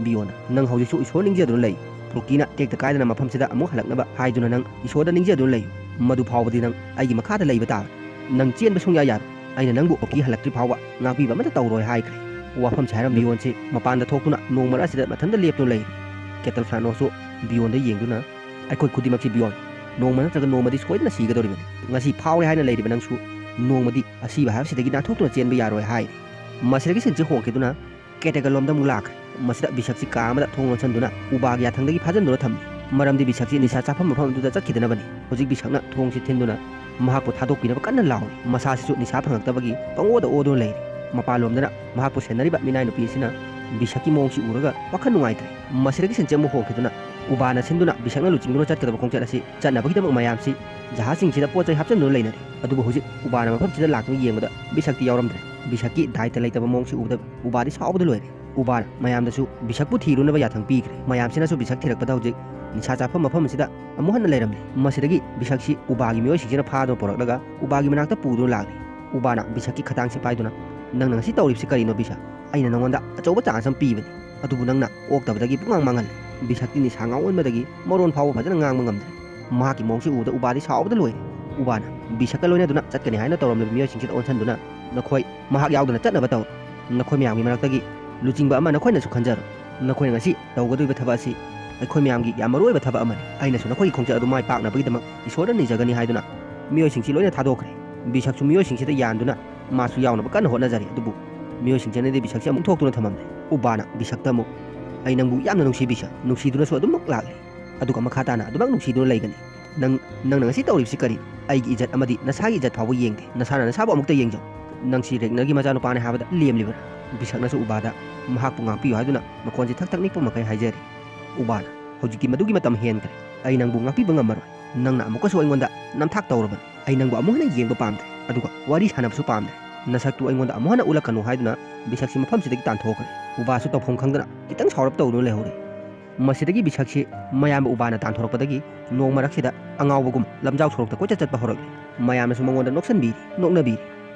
ꯕꯤꯌꯣꯟꯅ, "ꯅꯪ ꯍꯧꯖꯤꯛꯁꯨ ꯏꯁꯣꯔ ꯅꯤꯡꯖꯗꯨꯅ ꯂꯩ꯫ ꯐ꯭ꯔꯣꯀꯤꯅ ꯇꯦꯛꯇ ꯀꯥꯏꯗꯅ ꯃꯐꯝꯁꯤꯗ ꯑꯃꯨꯛ ꯍꯜꯂꯛꯅꯕ ꯍꯥꯏꯗꯨꯅ ꯅꯪ ꯏꯁꯣꯔꯗ ꯅꯤꯡꯖꯗꯨꯅ ꯂꯩꯌꯨ꯫ ꯃꯗꯨ ꯐꯥꯎꯕꯗꯤ ꯅꯪ ꯑꯩꯒꯤ ꯃꯈꯥꯗ ꯂꯩꯕ ꯇꯥꯕꯅꯤ꯫ ꯅꯪ ꯆꯦꯟꯕ ꯁꯨꯡꯌꯥ ꯌꯥꯔꯣꯏ꯫ ꯑꯩꯅ ꯅꯪꯕꯨ ꯐ꯭ꯔꯣꯀꯤ ꯍꯜꯂꯛꯇ꯭ꯔꯤ ꯐꯥꯎꯕ ꯉꯥꯛꯄꯤꯕ ꯑꯃꯠꯇ ꯇꯧꯔꯣꯏ" ꯍꯥꯏꯈ꯭ꯔꯦ꯫ ꯋꯥꯐꯝꯁꯦ ꯍꯥꯏꯔꯝ ꯕꯤꯌꯣꯟꯁꯤ ꯃꯄꯥꯟꯗ ꯊꯣꯛꯇꯨꯅ ꯅꯣꯡꯃ ꯑꯁꯤꯗ ꯃꯊꯟꯇ ꯂꯦꯞꯇꯨꯅ ꯂꯩꯔꯤ꯫ ꯀꯦꯇꯜ ꯐ꯭ꯂꯥꯅꯣꯁꯁꯨ ꯕꯤꯌꯣꯟꯗ ꯌꯦꯡꯗꯨꯅ, "ꯑꯩꯈꯣꯏ ꯈꯨꯗꯤꯡꯃꯛꯁꯤ ꯕꯤꯌꯣꯟ, ꯅꯣꯡꯃ ꯅꯠꯇ꯭ꯔꯒ ꯅꯣꯡꯃꯗꯤ ꯁꯣꯏꯗꯅ ꯁꯤꯒꯗꯧꯔꯤꯕꯅꯤ꯫ ꯉꯁꯤ ꯐꯥꯎꯔꯦ ꯍꯥꯏꯅ ꯂꯩꯔꯤꯕ ꯅꯪꯁꯨ ꯅꯣꯡꯃꯗꯤ ꯑꯁꯤꯕ ꯍꯥꯏꯕꯁꯤꯗꯒꯤ ꯅꯥꯟꯊꯣꯛꯇꯨꯅ ꯆꯦꯟꯕ ꯌꯥꯔꯣꯏ" ꯍꯥꯏꯔꯤ꯫ ꯃꯁꯤꯗꯒꯤ ꯁꯤꯟꯁꯤ ꯍꯣꯡꯈꯤꯗꯨꯅ ꯀꯦꯇꯦꯒꯜꯂꯣꯝꯗ ꯑꯃꯨꯛ ꯂꯥꯛꯈ꯭ꯔꯦ꯫ ꯃꯁꯤꯗ ꯕꯤꯁꯛꯁꯤ ꯀꯥ ꯑꯃꯗ ꯊꯣꯡ ꯂꯣꯟꯁꯤꯟꯗꯨꯅ ꯎꯕꯥꯒꯤ ꯌꯥꯊꯪꯗꯒꯤ ꯐꯥꯖꯤꯟꯗꯨꯅ ꯊꯝꯃꯤ꯫ ꯃꯔꯝꯗꯤ ꯕꯤꯁꯛꯁꯤ ꯅꯤꯁꯥ ꯆꯥꯐꯝ ꯃꯐꯝ ꯑꯗꯨꯗ ꯆꯠꯈꯤꯗꯅꯕꯅꯤ꯫ ꯍꯧꯖꯤꯛ ꯕꯤꯁꯛꯅ ꯊꯣꯡꯁꯤ ꯊꯤꯟꯗꯨꯅ ꯃꯍꯥꯛꯄꯨ ꯊꯥꯗꯣꯛꯄꯤꯅꯕ ꯀꯟꯅ ꯂꯥꯎꯔꯤ꯫ ꯃꯁꯥꯁꯤꯁꯨ ꯅꯤꯁꯥ ꯐꯪꯉꯛꯇꯕꯒꯤ ꯄꯪꯑꯣꯗ ꯑꯣꯗꯨꯅ ꯂꯩꯔꯤ꯫ ꯃꯄꯥꯟꯂꯣꯝꯗꯅ ꯃꯍꯥꯛꯄꯨ ꯁꯦꯟꯅꯔꯤꯕ ꯃꯤꯅꯥꯏ ꯅꯨꯄꯤ ꯑꯁꯤꯅ ꯕꯤꯁꯛꯀꯤ ꯃꯑꯣꯡꯁꯤ ꯎꯔꯒ ꯋꯥꯈꯜ ꯅꯨꯡꯉꯥꯏꯇ꯭ꯔꯦ꯫ ꯃꯁꯤꯗꯒꯤ ꯁꯤꯟꯁꯤ ꯑꯃꯨꯛ ꯍꯣꯡꯈꯤꯗꯨꯅ ꯎꯕꯥꯅ ꯁꯤꯟꯗꯨꯅ ꯕꯤꯁꯛꯅ ꯂꯨꯆꯤꯡꯗꯨꯅ ꯆꯠꯀꯗꯕ ꯈꯣꯡꯆꯠ ꯑꯁꯤ ꯆꯠꯅꯕꯒꯤꯗꯃꯛ ꯃꯌꯥꯝꯁꯤ ꯖꯍꯥꯖꯁꯤꯡꯁꯤꯗ ꯄꯣꯠ ꯆꯩ ꯍꯥꯞꯆꯤꯟꯗꯨꯅ ꯂꯩꯅꯔꯤ꯫ ꯑꯗꯨꯕꯨ ꯍꯧꯖꯤꯛ ꯎꯕꯥꯅ ꯃꯐꯝꯁꯤꯗ ꯂꯥꯛꯇꯨꯅ ꯌꯦꯡꯕꯗ ꯕꯤꯁꯛꯇꯤ ꯌꯥꯎꯔꯝꯗ꯭ꯔꯦ꯫ ꯕꯤꯁꯛꯀꯤ ꯗꯥꯏꯇ ꯂꯩꯇꯕ ꯃꯑꯣꯡꯁꯤ ꯎꯕꯗ ꯎꯕꯥꯗꯤ ꯁꯥꯎꯕꯗ ꯂꯣꯏꯔꯦ꯫ ꯎꯕꯥꯅ ꯃꯌꯥꯝꯗꯁꯨ ꯕꯤꯁꯛꯄꯨ ꯊꯤꯔꯨꯅꯕ ꯌꯥꯊꯪ ꯄꯤꯈ꯭ꯔꯦ꯫ ꯃꯌꯥꯝꯁꯤꯅꯁꯨ ꯕꯤꯁꯛ ꯊꯤꯔꯛꯄꯗ ꯍꯧꯖꯤꯛ ꯅꯤꯁꯥ ꯆꯥꯐꯝ ꯃꯐꯝ ꯑꯁꯤꯗ ꯑꯃꯨꯛ ꯍꯟꯅ ꯂꯩꯔꯝꯂꯦ꯫ ꯃꯁꯤꯗꯒꯤ ꯕꯤꯁꯛꯁꯤ ꯎꯕꯥꯒꯤ ꯃꯤꯑꯣꯏꯁꯤꯡꯁꯤꯅ ꯐꯥꯗꯨꯅ ꯄꯨꯔꯛꯂꯒ ꯎꯕꯥꯒꯤ ꯃꯅꯥꯛꯇ ꯄꯨꯗꯨꯅ ꯂꯥꯛꯂꯤ꯫ ꯎꯕꯥꯅ ꯕꯤꯁꯛꯀꯤ ꯈꯗꯥꯡꯁꯤ ꯄꯥꯏꯗꯨꯅ, "ꯅꯪꯅ ꯉꯁꯤ ꯇꯧꯔꯤꯕꯁꯤ ꯀꯔꯤꯅꯣ ꯕꯤꯁꯛ? ꯑꯩꯅ ꯅꯉꯣꯟꯗ ꯑꯆꯧꯕ ꯆꯥꯟꯁ ꯑꯃ ꯄꯤꯕꯅꯤ, ꯑꯗꯨꯕꯨ ꯅꯪꯅ ꯑꯣꯛꯇꯕꯗꯒꯤ ꯄꯨꯡꯃꯥꯡ ꯃꯥꯡꯍꯜꯂꯦ꯫ ꯕꯤꯁꯛꯇꯤ ꯅꯤꯁꯥ ꯉꯥꯎꯃꯟꯕꯗꯒꯤ ꯃꯔꯣꯟ ꯐꯥꯎꯕ ꯐꯖꯅ ꯉꯥꯡꯕ ꯉꯝꯗ꯭ꯔꯦ꯫" ꯃꯍꯥꯛꯀꯤ ꯃꯑꯣꯡꯁꯤ ꯎꯕꯗ ꯎꯕꯥꯗꯤ ꯁꯥꯎꯕꯗ ꯂꯣꯏꯔꯦ꯫ ꯎꯕꯥꯅ ꯕꯤꯁꯛꯀ ꯂꯣꯏꯅꯗꯨꯅ ꯆꯠꯀꯅꯤ ꯍꯥꯏꯅ ꯇꯧꯔꯝꯂꯤꯕ ꯃꯤꯑꯣꯏꯁꯤꯡꯁꯤꯗ ꯑꯣꯟꯁꯤꯟꯗꯨꯅ, "ꯅꯈꯣꯏ ꯃꯍꯥꯛ ꯌꯥꯎꯗꯅ ꯆꯠꯅꯕ ꯇꯧꯔꯣ꯫ ꯅꯈꯣꯏ ꯃꯌꯥꯝꯒꯤ ꯃꯔꯛꯇꯒꯤ ꯂꯨꯆꯤꯡꯕ ꯑꯃ ꯅꯈꯣꯏꯅꯁꯨ ꯈꯟꯖꯔꯣ꯫ ꯅꯈꯣꯏꯅ ꯉꯁꯤ ꯇꯧꯒꯗꯧꯔꯤꯕ ꯊꯕꯛ ꯑꯁꯤ ꯑꯩꯈꯣꯏ ꯃꯌꯥꯝꯒꯤ ꯌꯥꯝ ꯃꯔꯨ ꯑꯣꯏꯕ ꯊꯕꯛ ꯑꯃꯅꯤ꯫ ꯑꯩꯅꯁꯨ ꯅꯈꯣꯏꯒꯤ ꯈꯣꯡꯆꯠ ꯑꯗꯨ ꯃꯥꯏ ꯄꯥꯛꯅꯕꯒꯤꯗꯃꯛ ꯏꯁꯣꯔꯗ ꯅꯤꯖꯒꯅꯤ" ꯍꯥꯏꯗꯨꯅ ꯃꯤꯑꯣꯏꯁꯤꯡꯁꯤ ꯂꯣꯏꯅ ꯊꯥꯗꯣꯛꯈ꯭ꯔꯦ꯫ ꯕꯤꯁꯛꯁꯨ ꯃꯤꯑꯣꯏꯁꯤꯡꯁꯤꯗ ꯌꯥꯟꯗꯨꯅ ꯃꯥꯁꯨ ꯌꯥꯎꯅꯕ ꯀꯟꯅ ꯍꯣꯠꯅꯖꯔꯤ꯫ ꯑꯗꯨꯕꯨ ꯃꯤꯑꯣꯏꯁꯤꯡꯁꯤꯅꯗꯤ ꯕꯤꯁꯛꯁꯤ ꯑꯃꯨꯛ ꯊꯣꯛꯇꯨꯅ ꯊꯝꯃꯝꯂꯦ꯫ ꯎꯕꯥꯅ ꯕꯤꯁꯛꯇ ꯑꯃꯨꯛ, "ꯑꯩ ꯅꯪꯕꯨ ꯌꯥꯝꯅ ꯅꯨꯡꯁꯤ ꯕꯤꯁꯛ, ꯅꯨꯡꯁꯤꯗꯨꯅꯁꯨ ꯑꯗꯨꯃꯛ ꯂꯥꯛꯂꯤ꯫ ꯑꯗꯨꯒ ꯃꯈꯥ ꯇꯥꯅ ꯑꯗꯨꯃꯛ ꯅꯨꯡꯁꯤꯗꯨꯅ ꯂꯩꯒꯅꯤ꯫ ꯅꯪ, ꯅꯪꯅ ꯉꯁꯤ ꯇꯧꯔꯤꯕꯁꯤ ꯀꯔꯤ? ꯑꯩꯒꯤ ꯏꯖꯠ ꯑꯃꯗꯤ ꯅꯁꯥꯒꯤ ꯏꯖꯠ ꯐꯥꯎꯕ ꯌꯦꯡꯗꯦ꯫ ꯅꯁꯥꯅ ꯅꯁꯥꯕꯨ ꯑꯃꯨꯛꯇ ꯌꯦꯡꯖꯧ꯫ ꯅꯪꯁꯤ ꯔꯦꯒꯅꯔꯒꯤ ꯃꯆꯥꯅꯨꯄꯥꯅꯤ ꯍꯥꯏꯕꯗ ꯂꯦꯝꯂꯤꯕ꯭ꯔꯥ?" ꯕꯤꯁꯛꯅꯁꯨ ꯎꯕꯥꯗ ꯃꯍꯥꯛꯄꯨ ꯉꯥꯛꯄꯤꯌꯨ ꯍꯥꯏꯗꯨꯅ ꯃꯈꯣꯟꯁꯤ ꯊꯛ ꯊꯛ ꯅꯤꯛꯄ ꯃꯈꯩ ꯍꯥꯏꯖꯔꯤ꯫ ꯎꯕꯥꯅ, "ꯍꯧꯖꯤꯛꯇꯤ ꯃꯗꯨꯒꯤ ꯃꯇꯝ ꯍꯦꯟꯈ꯭ꯔꯦ꯫ ꯑꯩ ꯅꯪꯕꯨ ꯉꯥꯛꯄꯤꯕ ꯉꯝꯃꯔꯣꯏ꯫ ꯅꯪꯅ ꯑꯃꯨꯛꯀꯁꯨ ꯑꯩꯉꯣꯟꯗ ꯅꯝꯊꯥꯛ ꯇꯧꯔꯕꯅꯤ꯫ ꯑꯩ ꯅꯪꯕꯨ ꯑꯃꯨꯛ ꯍꯟꯅ ꯌꯦꯡꯕ ꯄꯥꯝꯗ꯭ꯔꯦ꯫ ꯑꯗꯨꯒ ꯋꯥꯔꯤ ꯁꯥꯟꯅꯕꯁꯨ ꯄꯥꯝꯗ꯭ꯔꯦ꯫ ꯅꯁꯛꯇꯨ ꯑꯩꯉꯣꯟꯗ ꯑꯃꯨꯛ ꯍꯟꯅ ꯎꯠꯂꯛꯀꯅꯨ" ꯍꯥꯏꯗꯨꯅ ꯕꯤꯁꯛꯁꯤ ꯃꯐꯝꯁꯤꯗꯒꯤ ꯇꯥꯟꯊꯣꯛꯈ꯭ꯔꯦ꯫ ꯎꯕꯥꯁꯨ ꯇꯧꯐꯝ ꯈꯪꯗꯅ ꯈꯤꯇꯪ ꯁꯥꯎꯔꯞ ꯇꯧꯗꯨꯅ ꯂꯩꯍꯧꯔꯦ꯫ ꯃꯁꯤꯗꯒꯤ ꯕꯤꯁꯛꯁꯤ ꯃꯌꯥꯝꯕ ꯎꯕꯥꯅ ꯇꯥꯟꯊꯣꯔꯛꯄꯗꯒꯤ ꯅꯣꯡ ꯃꯔꯛꯁꯤꯗ ꯑꯉꯥꯎꯕꯒꯨꯝ ꯂꯝꯖꯥꯎ ꯁꯣꯔꯣꯛꯇ ꯀꯣꯏꯆꯠ ꯆꯠꯄ ꯍꯧꯔꯛꯂꯦ꯫ ꯃꯌꯥꯝꯅꯁꯨ ꯃꯉꯣꯟꯗ ꯅꯣꯛꯁꯟꯕꯤꯔꯤ, ꯅꯣꯛꯅꯕꯤꯔꯤ꯫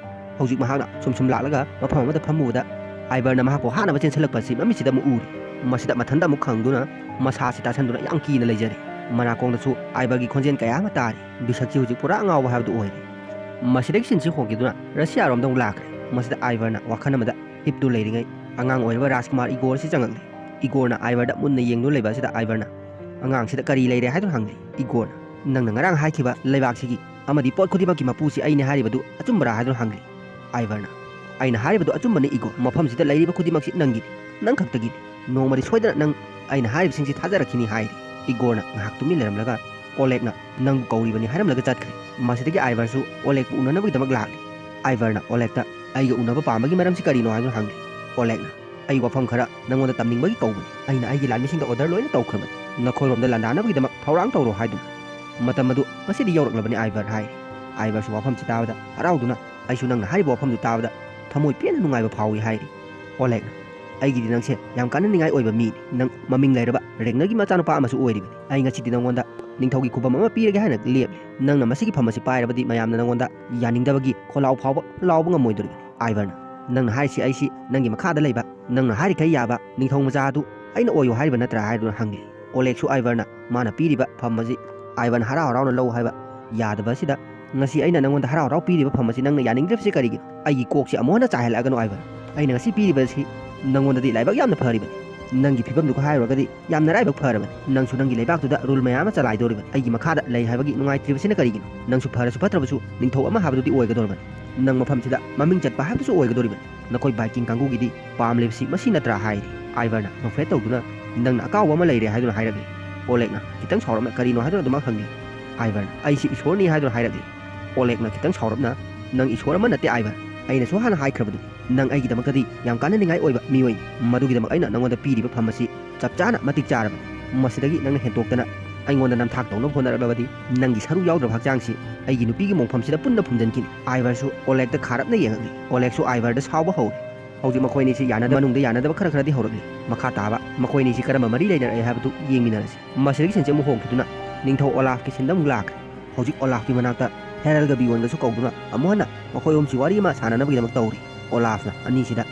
ꯍꯧꯖꯤꯛ ꯃꯍꯥꯛꯅ ꯁꯨꯝ ꯁꯨꯝ ꯂꯥꯛꯂꯒ ꯃꯐꯝ ꯑꯃꯗ ꯐꯝꯃꯨꯕꯗ ꯑꯥꯏꯕꯔꯅ ꯃꯍꯥꯛꯄꯨ ꯍꯥꯠꯅꯕ ꯆꯦꯟꯁꯤꯜꯂꯛꯄ ꯑꯁꯤ ꯃꯃꯤꯠꯁꯤꯗ ꯑꯃꯨꯛ ꯎꯔꯤ꯫ ꯃꯁꯤꯗ ꯃꯊꯟꯇ ꯑꯃꯨꯛ ꯈꯪꯗꯨꯅ ꯃꯁꯥꯁꯤ ꯇꯥꯁꯟꯗꯨꯅ ꯌꯥꯝ ꯀꯤꯅ ꯂꯩꯖꯔꯤ꯫ ꯃꯅꯥꯀꯣꯡꯗꯁꯨ ꯑꯥꯏꯕꯔꯒꯤ ꯈꯣꯟꯖꯦꯜ ꯀꯌꯥ ꯑꯃ ꯇꯥꯔꯤ꯫ ꯕꯤꯁꯛꯁꯤ ꯍꯧꯖꯤꯛ ꯄꯨꯔꯥ ꯑꯉꯥꯎꯕ ꯍꯥꯏꯕꯗꯨ ꯑꯣꯏꯔꯦ꯫ ꯃꯁꯤꯗꯒꯤ ꯁꯤꯟꯁꯤ ꯍꯣꯡꯈꯤꯗꯨꯅ ꯔꯁꯤꯌꯥꯔꯣꯝꯗ ꯑꯃꯨꯛ ꯂꯥꯛꯈ꯭ꯔꯦ꯫ ꯃꯁꯤꯗ ꯑꯥꯏꯕꯔꯅ ꯋꯥꯈꯜ ꯑꯃꯗ ꯍꯤꯞꯇꯨ ꯂꯩꯔꯤꯉꯩ ꯑꯉꯥꯡ ꯑꯣꯏꯔꯤꯕ ꯔꯥꯖꯀꯨꯃꯥꯔ ꯏꯒꯣꯔꯁꯤ ꯆꯪꯉꯛꯂꯤ꯫ ꯏꯒꯣꯔꯅ ꯑꯥꯏꯕꯔꯗ ꯃꯨꯟꯅ ꯌꯦꯡꯗꯨꯅ ꯂꯩꯕ ꯑꯁꯤꯗ ꯑꯥꯏꯕꯔꯅ ꯑꯉꯥꯡꯁꯤꯗ ꯀꯔꯤ ꯂꯩꯔꯦ ꯍꯥꯏꯗꯨꯅ ꯍꯪꯂꯤ꯫ ꯏꯒꯣꯔꯅ, "ꯅꯪꯅ ꯉꯔꯥꯡ ꯍꯥꯏꯈꯤꯕ ꯂꯩꯕꯥꯛꯁꯤꯒꯤ ꯑꯃꯗꯤ ꯄꯣꯠ ꯈꯨꯗꯤꯡꯃꯛꯀꯤ ꯃꯄꯨꯁꯤ ꯑꯩꯅꯤ ꯍꯥꯏꯔꯤꯕꯗꯨ ꯑꯆꯨꯝꯕꯔꯥ?" ꯍꯥꯏꯗꯨꯅ ꯍꯪꯂꯤ꯫ ꯑꯥꯏꯕꯔꯅ, "ꯑꯩꯅ ꯍꯥꯏꯔꯤꯕꯗꯨ ꯑꯆꯨꯝꯕꯅꯤ ꯏꯒꯣꯔ꯫ ꯃꯐꯝꯁꯤꯗ ꯂꯩꯔꯤꯕ ꯈꯨꯗꯤꯡꯃꯛꯁꯤ ꯅꯪꯒꯤꯅꯤ, ꯅꯪ ꯈꯛꯇꯒꯤꯅꯤ꯫ ꯅꯣꯡꯃꯗꯤ ꯁꯣꯏꯗꯅ ꯅꯪ ꯑꯩꯅ ꯍꯥꯏꯔꯤꯕꯁꯤꯡꯁꯤ ꯊꯥꯖꯔꯛꯈꯤꯅꯤ" ꯍꯥꯏꯔꯤ꯫ ꯏꯒꯣꯔꯅ ꯉꯥꯏꯍꯥꯛ ꯇꯨꯃꯤꯟ ꯂꯩꯔꯝꯂꯒ, "ꯑꯣꯂꯦꯛꯅ ꯅꯪꯕꯨ ꯀꯧꯔꯤꯕꯅꯤ" ꯍꯥꯏꯔꯝꯂꯒ ꯆꯠꯈ꯭ꯔꯦ꯫ ꯃꯁꯤꯗꯒꯤ ꯑꯥꯏꯕꯔꯁꯨ ꯑꯣꯂꯦꯛꯄꯨ ꯎꯅꯅꯕꯒꯤꯗꯃꯛ ꯂꯥꯛꯂꯤ꯫ ꯑꯥꯏꯕꯔꯅ ꯑꯣꯂꯦꯛꯇ, "ꯑꯩꯒ ꯎꯅꯕ ꯄꯥꯝꯕꯒꯤ ꯃꯔꯝꯁꯤ ꯀꯔꯤꯅꯣ?" ꯍꯥꯏꯗꯨꯅ ꯍꯪꯂꯤ꯫ ꯑꯣꯂꯦꯛꯅ, ꯑꯩ ꯋꯥꯐꯝ ꯈꯔ ꯅꯪꯉꯣꯟꯗ ꯇꯝꯅꯤꯡꯕꯒꯤ ꯀꯧꯕꯅꯤ꯫ ꯑꯩꯅ ꯑꯩꯒꯤ ꯂꯥꯟꯃꯤꯁꯤꯡꯗ order ꯂꯣꯏꯅ ꯇꯧꯈ꯭ꯔꯕꯅꯤ, ꯅꯈꯣꯏꯔꯣꯝꯗ ꯂꯥꯟꯗꯥꯅꯕꯒꯤꯗꯃꯛ ꯊꯧꯔꯥꯡ ꯇꯧꯔꯣ ꯍꯥꯏꯗꯨꯅ꯫ ꯃꯇꯝ ꯑꯗꯨ ꯉꯁꯤꯗꯤ ꯌꯧꯔꯛꯂꯕꯅꯤ ꯑꯥꯏꯚꯔ ꯍꯥꯏꯔꯤ꯫ ꯑꯥꯏꯚꯔꯁꯨ ꯋꯥꯐꯝꯁꯤ ꯇꯥꯕꯗ ꯍꯔꯥꯎꯗꯨꯅ, "ꯑꯩꯁꯨ ꯅꯪꯅ ꯍꯥꯏꯔꯤꯕ ꯋꯥꯐꯝꯗꯨ ꯇꯥꯕꯗ ꯊꯃꯣꯏ ꯄꯦꯟꯅ ꯅꯨꯡꯉꯥꯏꯕ ꯐꯥꯎꯏ" ꯍꯥꯏꯔꯤ꯫ ꯑꯣꯂꯦꯛꯅ, "ꯑꯩꯒꯤꯗꯤ ꯅꯪꯁꯦ ꯌꯥꯝ ꯀꯥꯟꯅꯅꯤꯡꯉꯥꯏ ꯑꯣꯏꯕ ꯃꯤꯅꯤ꯫ ꯅꯪ ꯃꯃꯤꯡ ꯂꯩꯔꯕ ꯔꯦꯒꯅꯔꯒꯤ ꯃꯆꯥꯅꯨꯄꯥ ꯑꯃꯁꯨ ꯑꯣꯏꯔꯤꯕꯅꯤ꯫ ꯑꯩ ꯉꯁꯤꯗꯤ ꯅꯪꯉꯣꯟꯗ ꯅꯤꯡꯊꯧꯒꯤ ꯈꯨꯕꯝ ꯑꯃ ꯄꯤꯔꯒꯦ ꯍꯥꯏꯅ ꯂꯦꯞꯂꯦ꯫ ꯅꯪꯅ ꯃꯁꯤꯒꯤ ꯐꯝ ꯑꯁꯤ ꯄꯥꯏꯔꯕꯗꯤ ꯃꯌꯥꯝꯅ ꯅꯪꯉꯣꯟꯗ ꯌꯥꯅꯤꯡꯗꯕꯒꯤ ꯈꯣꯜꯂꯥꯎ ꯐꯥꯎꯕ ꯂꯥꯎꯕ ꯉꯝꯃꯣꯏꯗꯧꯔꯤꯕꯅꯤ꯫ ꯑꯥꯏꯚꯔꯅ, ꯅꯪꯅ ꯍꯥꯏꯔꯤꯁꯤ ꯑꯩꯁꯤ ꯅꯪꯒꯤ ꯃꯈꯥꯗ ꯂꯩꯕ, ꯅꯪꯅ ꯍꯥꯏꯔꯤꯈꯩ ꯌꯥꯕ ꯅꯤꯡꯊꯧ ꯃꯆꯥ ꯑꯗꯨ ꯑꯩꯅ ꯑꯣꯏꯌꯨ ꯍꯥꯏꯔꯤꯕ ꯅꯠꯇ꯭ꯔꯥ?" ꯍꯥꯏꯗꯨꯅ ꯍꯪꯂꯤ꯫ ꯑꯣꯂꯦꯛꯁꯨ ꯑꯥꯏꯚꯔꯅ ꯃꯥꯅ ꯄꯤꯔꯤꯕ ꯐꯝ ꯑꯁꯤ ꯑꯥꯏꯚꯔꯅ ꯍꯔꯥꯎ ꯍꯔꯥꯎꯅ ꯂꯧ ꯍꯥꯏꯕ ꯌꯥꯗꯕ ꯑꯁꯤꯗ, "ꯉꯁꯤ ꯑꯩꯅ ꯅꯪꯉꯣꯟꯗ ꯍꯔꯥꯎ ꯍꯔꯥꯎ ꯄꯤꯔꯤꯕ ꯐꯝ ꯑꯁꯤ ꯅꯪꯅ ꯌꯥꯅꯤꯡꯗ꯭ꯔꯤꯕꯁꯤ ꯀꯔꯤꯒꯤꯅꯣ? ꯑꯩꯒꯤ ꯀꯣꯛꯁꯤ ꯑꯃꯨꯛ ꯍꯟꯅ ꯆꯥꯏꯍꯜꯂꯛꯑꯒꯅꯨ ꯑꯥꯏꯚꯔ꯫ ꯑꯩꯅ ꯉꯁꯤ ꯄꯤꯔꯤꯕ ꯑꯁꯤ ꯅꯪꯉꯣꯟꯗꯗꯤ ꯂꯥꯏꯕꯛ ꯌꯥꯝꯅ ꯐꯔꯤꯕꯅꯤ꯫ ꯅꯪꯒꯤ ꯐꯤꯕꯝꯗꯨꯒ ꯍꯥꯏꯔꯨꯔꯒꯗꯤ ꯌꯥꯝꯅ ꯏꯔꯥꯏꯕꯛ ꯐꯔꯕꯅꯤ꯫ ꯅꯪꯁꯨ ꯅꯪꯒꯤ ꯂꯩꯕꯥꯛꯇꯨꯗ ꯔꯨꯜ ꯃꯌꯥꯝ ꯑꯃ ꯆꯂꯥꯏꯗꯧꯔꯤꯕꯅꯤ꯫ ꯑꯩꯒꯤ ꯃꯈꯥꯗ ꯂꯩ ꯍꯥꯏꯕꯒꯤ ꯅꯨꯡꯉꯥꯏꯇ꯭ꯔꯤꯕꯁꯤꯅ ꯀꯔꯤꯒꯤꯅꯣ? ꯅꯪꯁꯨ ꯐꯔꯁꯨ ꯐꯠꯇ꯭ꯔꯕꯁꯨ ꯅꯤꯡꯊꯧ ꯑꯃ ꯍꯥꯏꯕꯗꯨꯗꯤ ꯑꯣꯏꯒꯗꯧꯔꯕꯅꯤ꯫ ꯅꯪ ꯃꯐꯝꯁꯤꯗ ꯃꯃꯤꯡ ꯆꯠꯄ ꯍꯥꯏꯕꯗꯨꯁꯨ ꯑꯣꯏꯒꯗꯧꯔꯤꯕꯅꯤ꯫ ꯅꯈꯣꯏ ꯚꯥꯏꯀꯤꯡ ꯀꯥꯡꯕꯨꯒꯤꯗꯤ ꯄꯥꯝꯂꯤꯕꯁꯤ ꯃꯁꯤ ꯅꯠꯇ꯭ꯔꯥ?" ꯍꯥꯏꯔꯤ꯫ ꯑꯥꯏꯚꯔꯅ ꯅꯣꯛꯐꯦꯠ ꯇꯧꯗꯨꯅ, "ꯅꯪꯅ ꯑꯀꯥꯎꯕ ꯑꯃ ꯂꯩꯔꯦ" ꯍꯥꯏꯗꯨꯅ ꯍꯥꯏꯔꯛꯂꯤ꯫ ꯑꯣꯂꯦꯛꯅ ꯈꯤꯇꯪ ꯁꯥꯎꯔꯞꯅ, "ꯀꯔꯤꯅꯣ?" ꯍꯥꯏꯗꯨꯅ ꯑꯗꯨꯃꯛ ꯍꯪꯂꯤ꯫ ꯑꯥꯏꯚꯔꯅ, "ꯑꯩꯁꯤ ꯏꯁꯣꯔꯅꯤ" ꯍꯥꯏꯗꯨꯅ ꯍꯥꯏꯔꯛꯂꯤ꯫ ꯑꯣꯂꯦꯛꯅ ꯈꯤꯇꯪ ꯁꯥꯎꯔꯞꯅ, "ꯅꯪ ꯏꯁꯣꯔ ꯑꯃ ꯅꯠꯇꯦ ꯑꯥꯏꯚꯔ꯫ ꯑꯩꯅꯁꯨ ꯍꯥꯟꯅ ꯍꯥꯏꯈ꯭ꯔꯕꯗꯨ, ꯅꯪ ꯑꯩꯒꯤꯗꯃꯛꯇꯗꯤ ꯌꯥꯝ ꯀꯥꯟꯅꯅꯤꯡꯉꯥꯏ ꯑꯣꯏꯕ ꯃꯤꯑꯣꯏꯅꯤ꯫ ꯃꯗꯨꯒꯤꯗꯃꯛ ꯑꯩꯅ ꯅꯪꯉꯣꯟꯗ ꯄꯤꯔꯤꯕ ꯐꯝ ꯑꯁꯤ ꯆꯞ ꯆꯥꯅ ꯃꯇꯤꯛ ꯆꯥꯔꯕꯅꯤ꯫ ꯃꯁꯤꯗꯒꯤ ꯅꯪꯅ ꯍꯦꯟꯗꯣꯛꯇꯅ ꯑꯩꯉꯣꯟꯗ ꯅꯝꯊꯥꯛ ꯇꯧꯅꯕ ꯍꯣꯠꯅꯔꯛꯂꯕꯗꯤ ꯅꯪꯒꯤ ꯁꯔꯨ ꯌꯥꯎꯗ꯭ꯔꯕ ꯍꯛꯆꯥꯡꯁꯤ ꯑꯩꯒꯤ ꯅꯨꯄꯤꯒꯤ ꯃꯣꯡꯐꯝꯁꯤꯗ ꯄꯨꯟꯅ ꯐꯨꯝꯖꯤꯟꯈꯤꯅꯤ꯫" ꯑꯥꯏꯚꯔꯁꯨ ꯑꯣꯂꯦꯛꯇ ꯈꯥꯔꯞꯅ ꯌꯦꯡꯉꯛꯂꯤ꯫ ꯑꯣꯂꯦꯛꯁꯨ ꯑꯥꯏꯚꯔꯗ ꯁꯥꯎꯕ ꯍꯧꯔꯤ꯫ ꯍꯧꯖꯤꯛ ꯃꯈꯣꯏ ꯑꯅꯤꯁꯤ ꯌꯥꯅꯗꯕ ꯃꯅꯨꯡꯗ ꯌꯥꯅꯗꯕ ꯈꯔ ꯈꯔꯗꯤ ꯍꯧꯔꯛꯂꯤ꯫ ꯃꯈꯥ ꯇꯥꯕ ꯃꯈꯣꯏ ꯑꯅꯤꯁꯤ ꯀꯔꯝꯕ ꯃꯔꯤ ꯂꯩꯅꯔꯛꯏ ꯍꯥꯏꯕꯗꯨ ꯌꯦꯡꯃꯤꯟꯅꯔꯁꯤ꯫ ꯃꯁꯤꯗꯒꯤ ꯁꯤꯟꯁꯦ ꯑꯃꯨꯛ ꯍꯣꯡꯈꯤꯗꯨꯅ ꯅꯤꯡꯊꯧ ꯑꯣꯂꯥꯐꯀꯤ ꯁꯤꯟꯗ ꯑꯃꯨꯛ ꯂꯥꯛꯈ꯭ꯔꯦ꯫ ꯍꯧꯖꯤꯛ ꯑꯣꯂꯥꯐꯀꯤ ꯃꯅꯥꯛꯇ ꯍꯦꯔꯜꯒ ꯕꯤꯌꯣꯟꯒꯁꯨ ꯀꯧꯗꯨꯅ ꯑꯃꯨꯛ ꯍꯟꯅ ꯃꯈꯣꯏ ꯑꯍꯨꯝꯁꯤ ꯋꯥꯔꯤ ꯑꯃ ꯁꯥꯟꯅꯅꯕꯒꯤꯗꯃꯛ ꯇꯧꯔꯤ꯫ ꯑꯣꯂꯥꯐꯅ ꯑꯅꯤꯁꯤꯗ,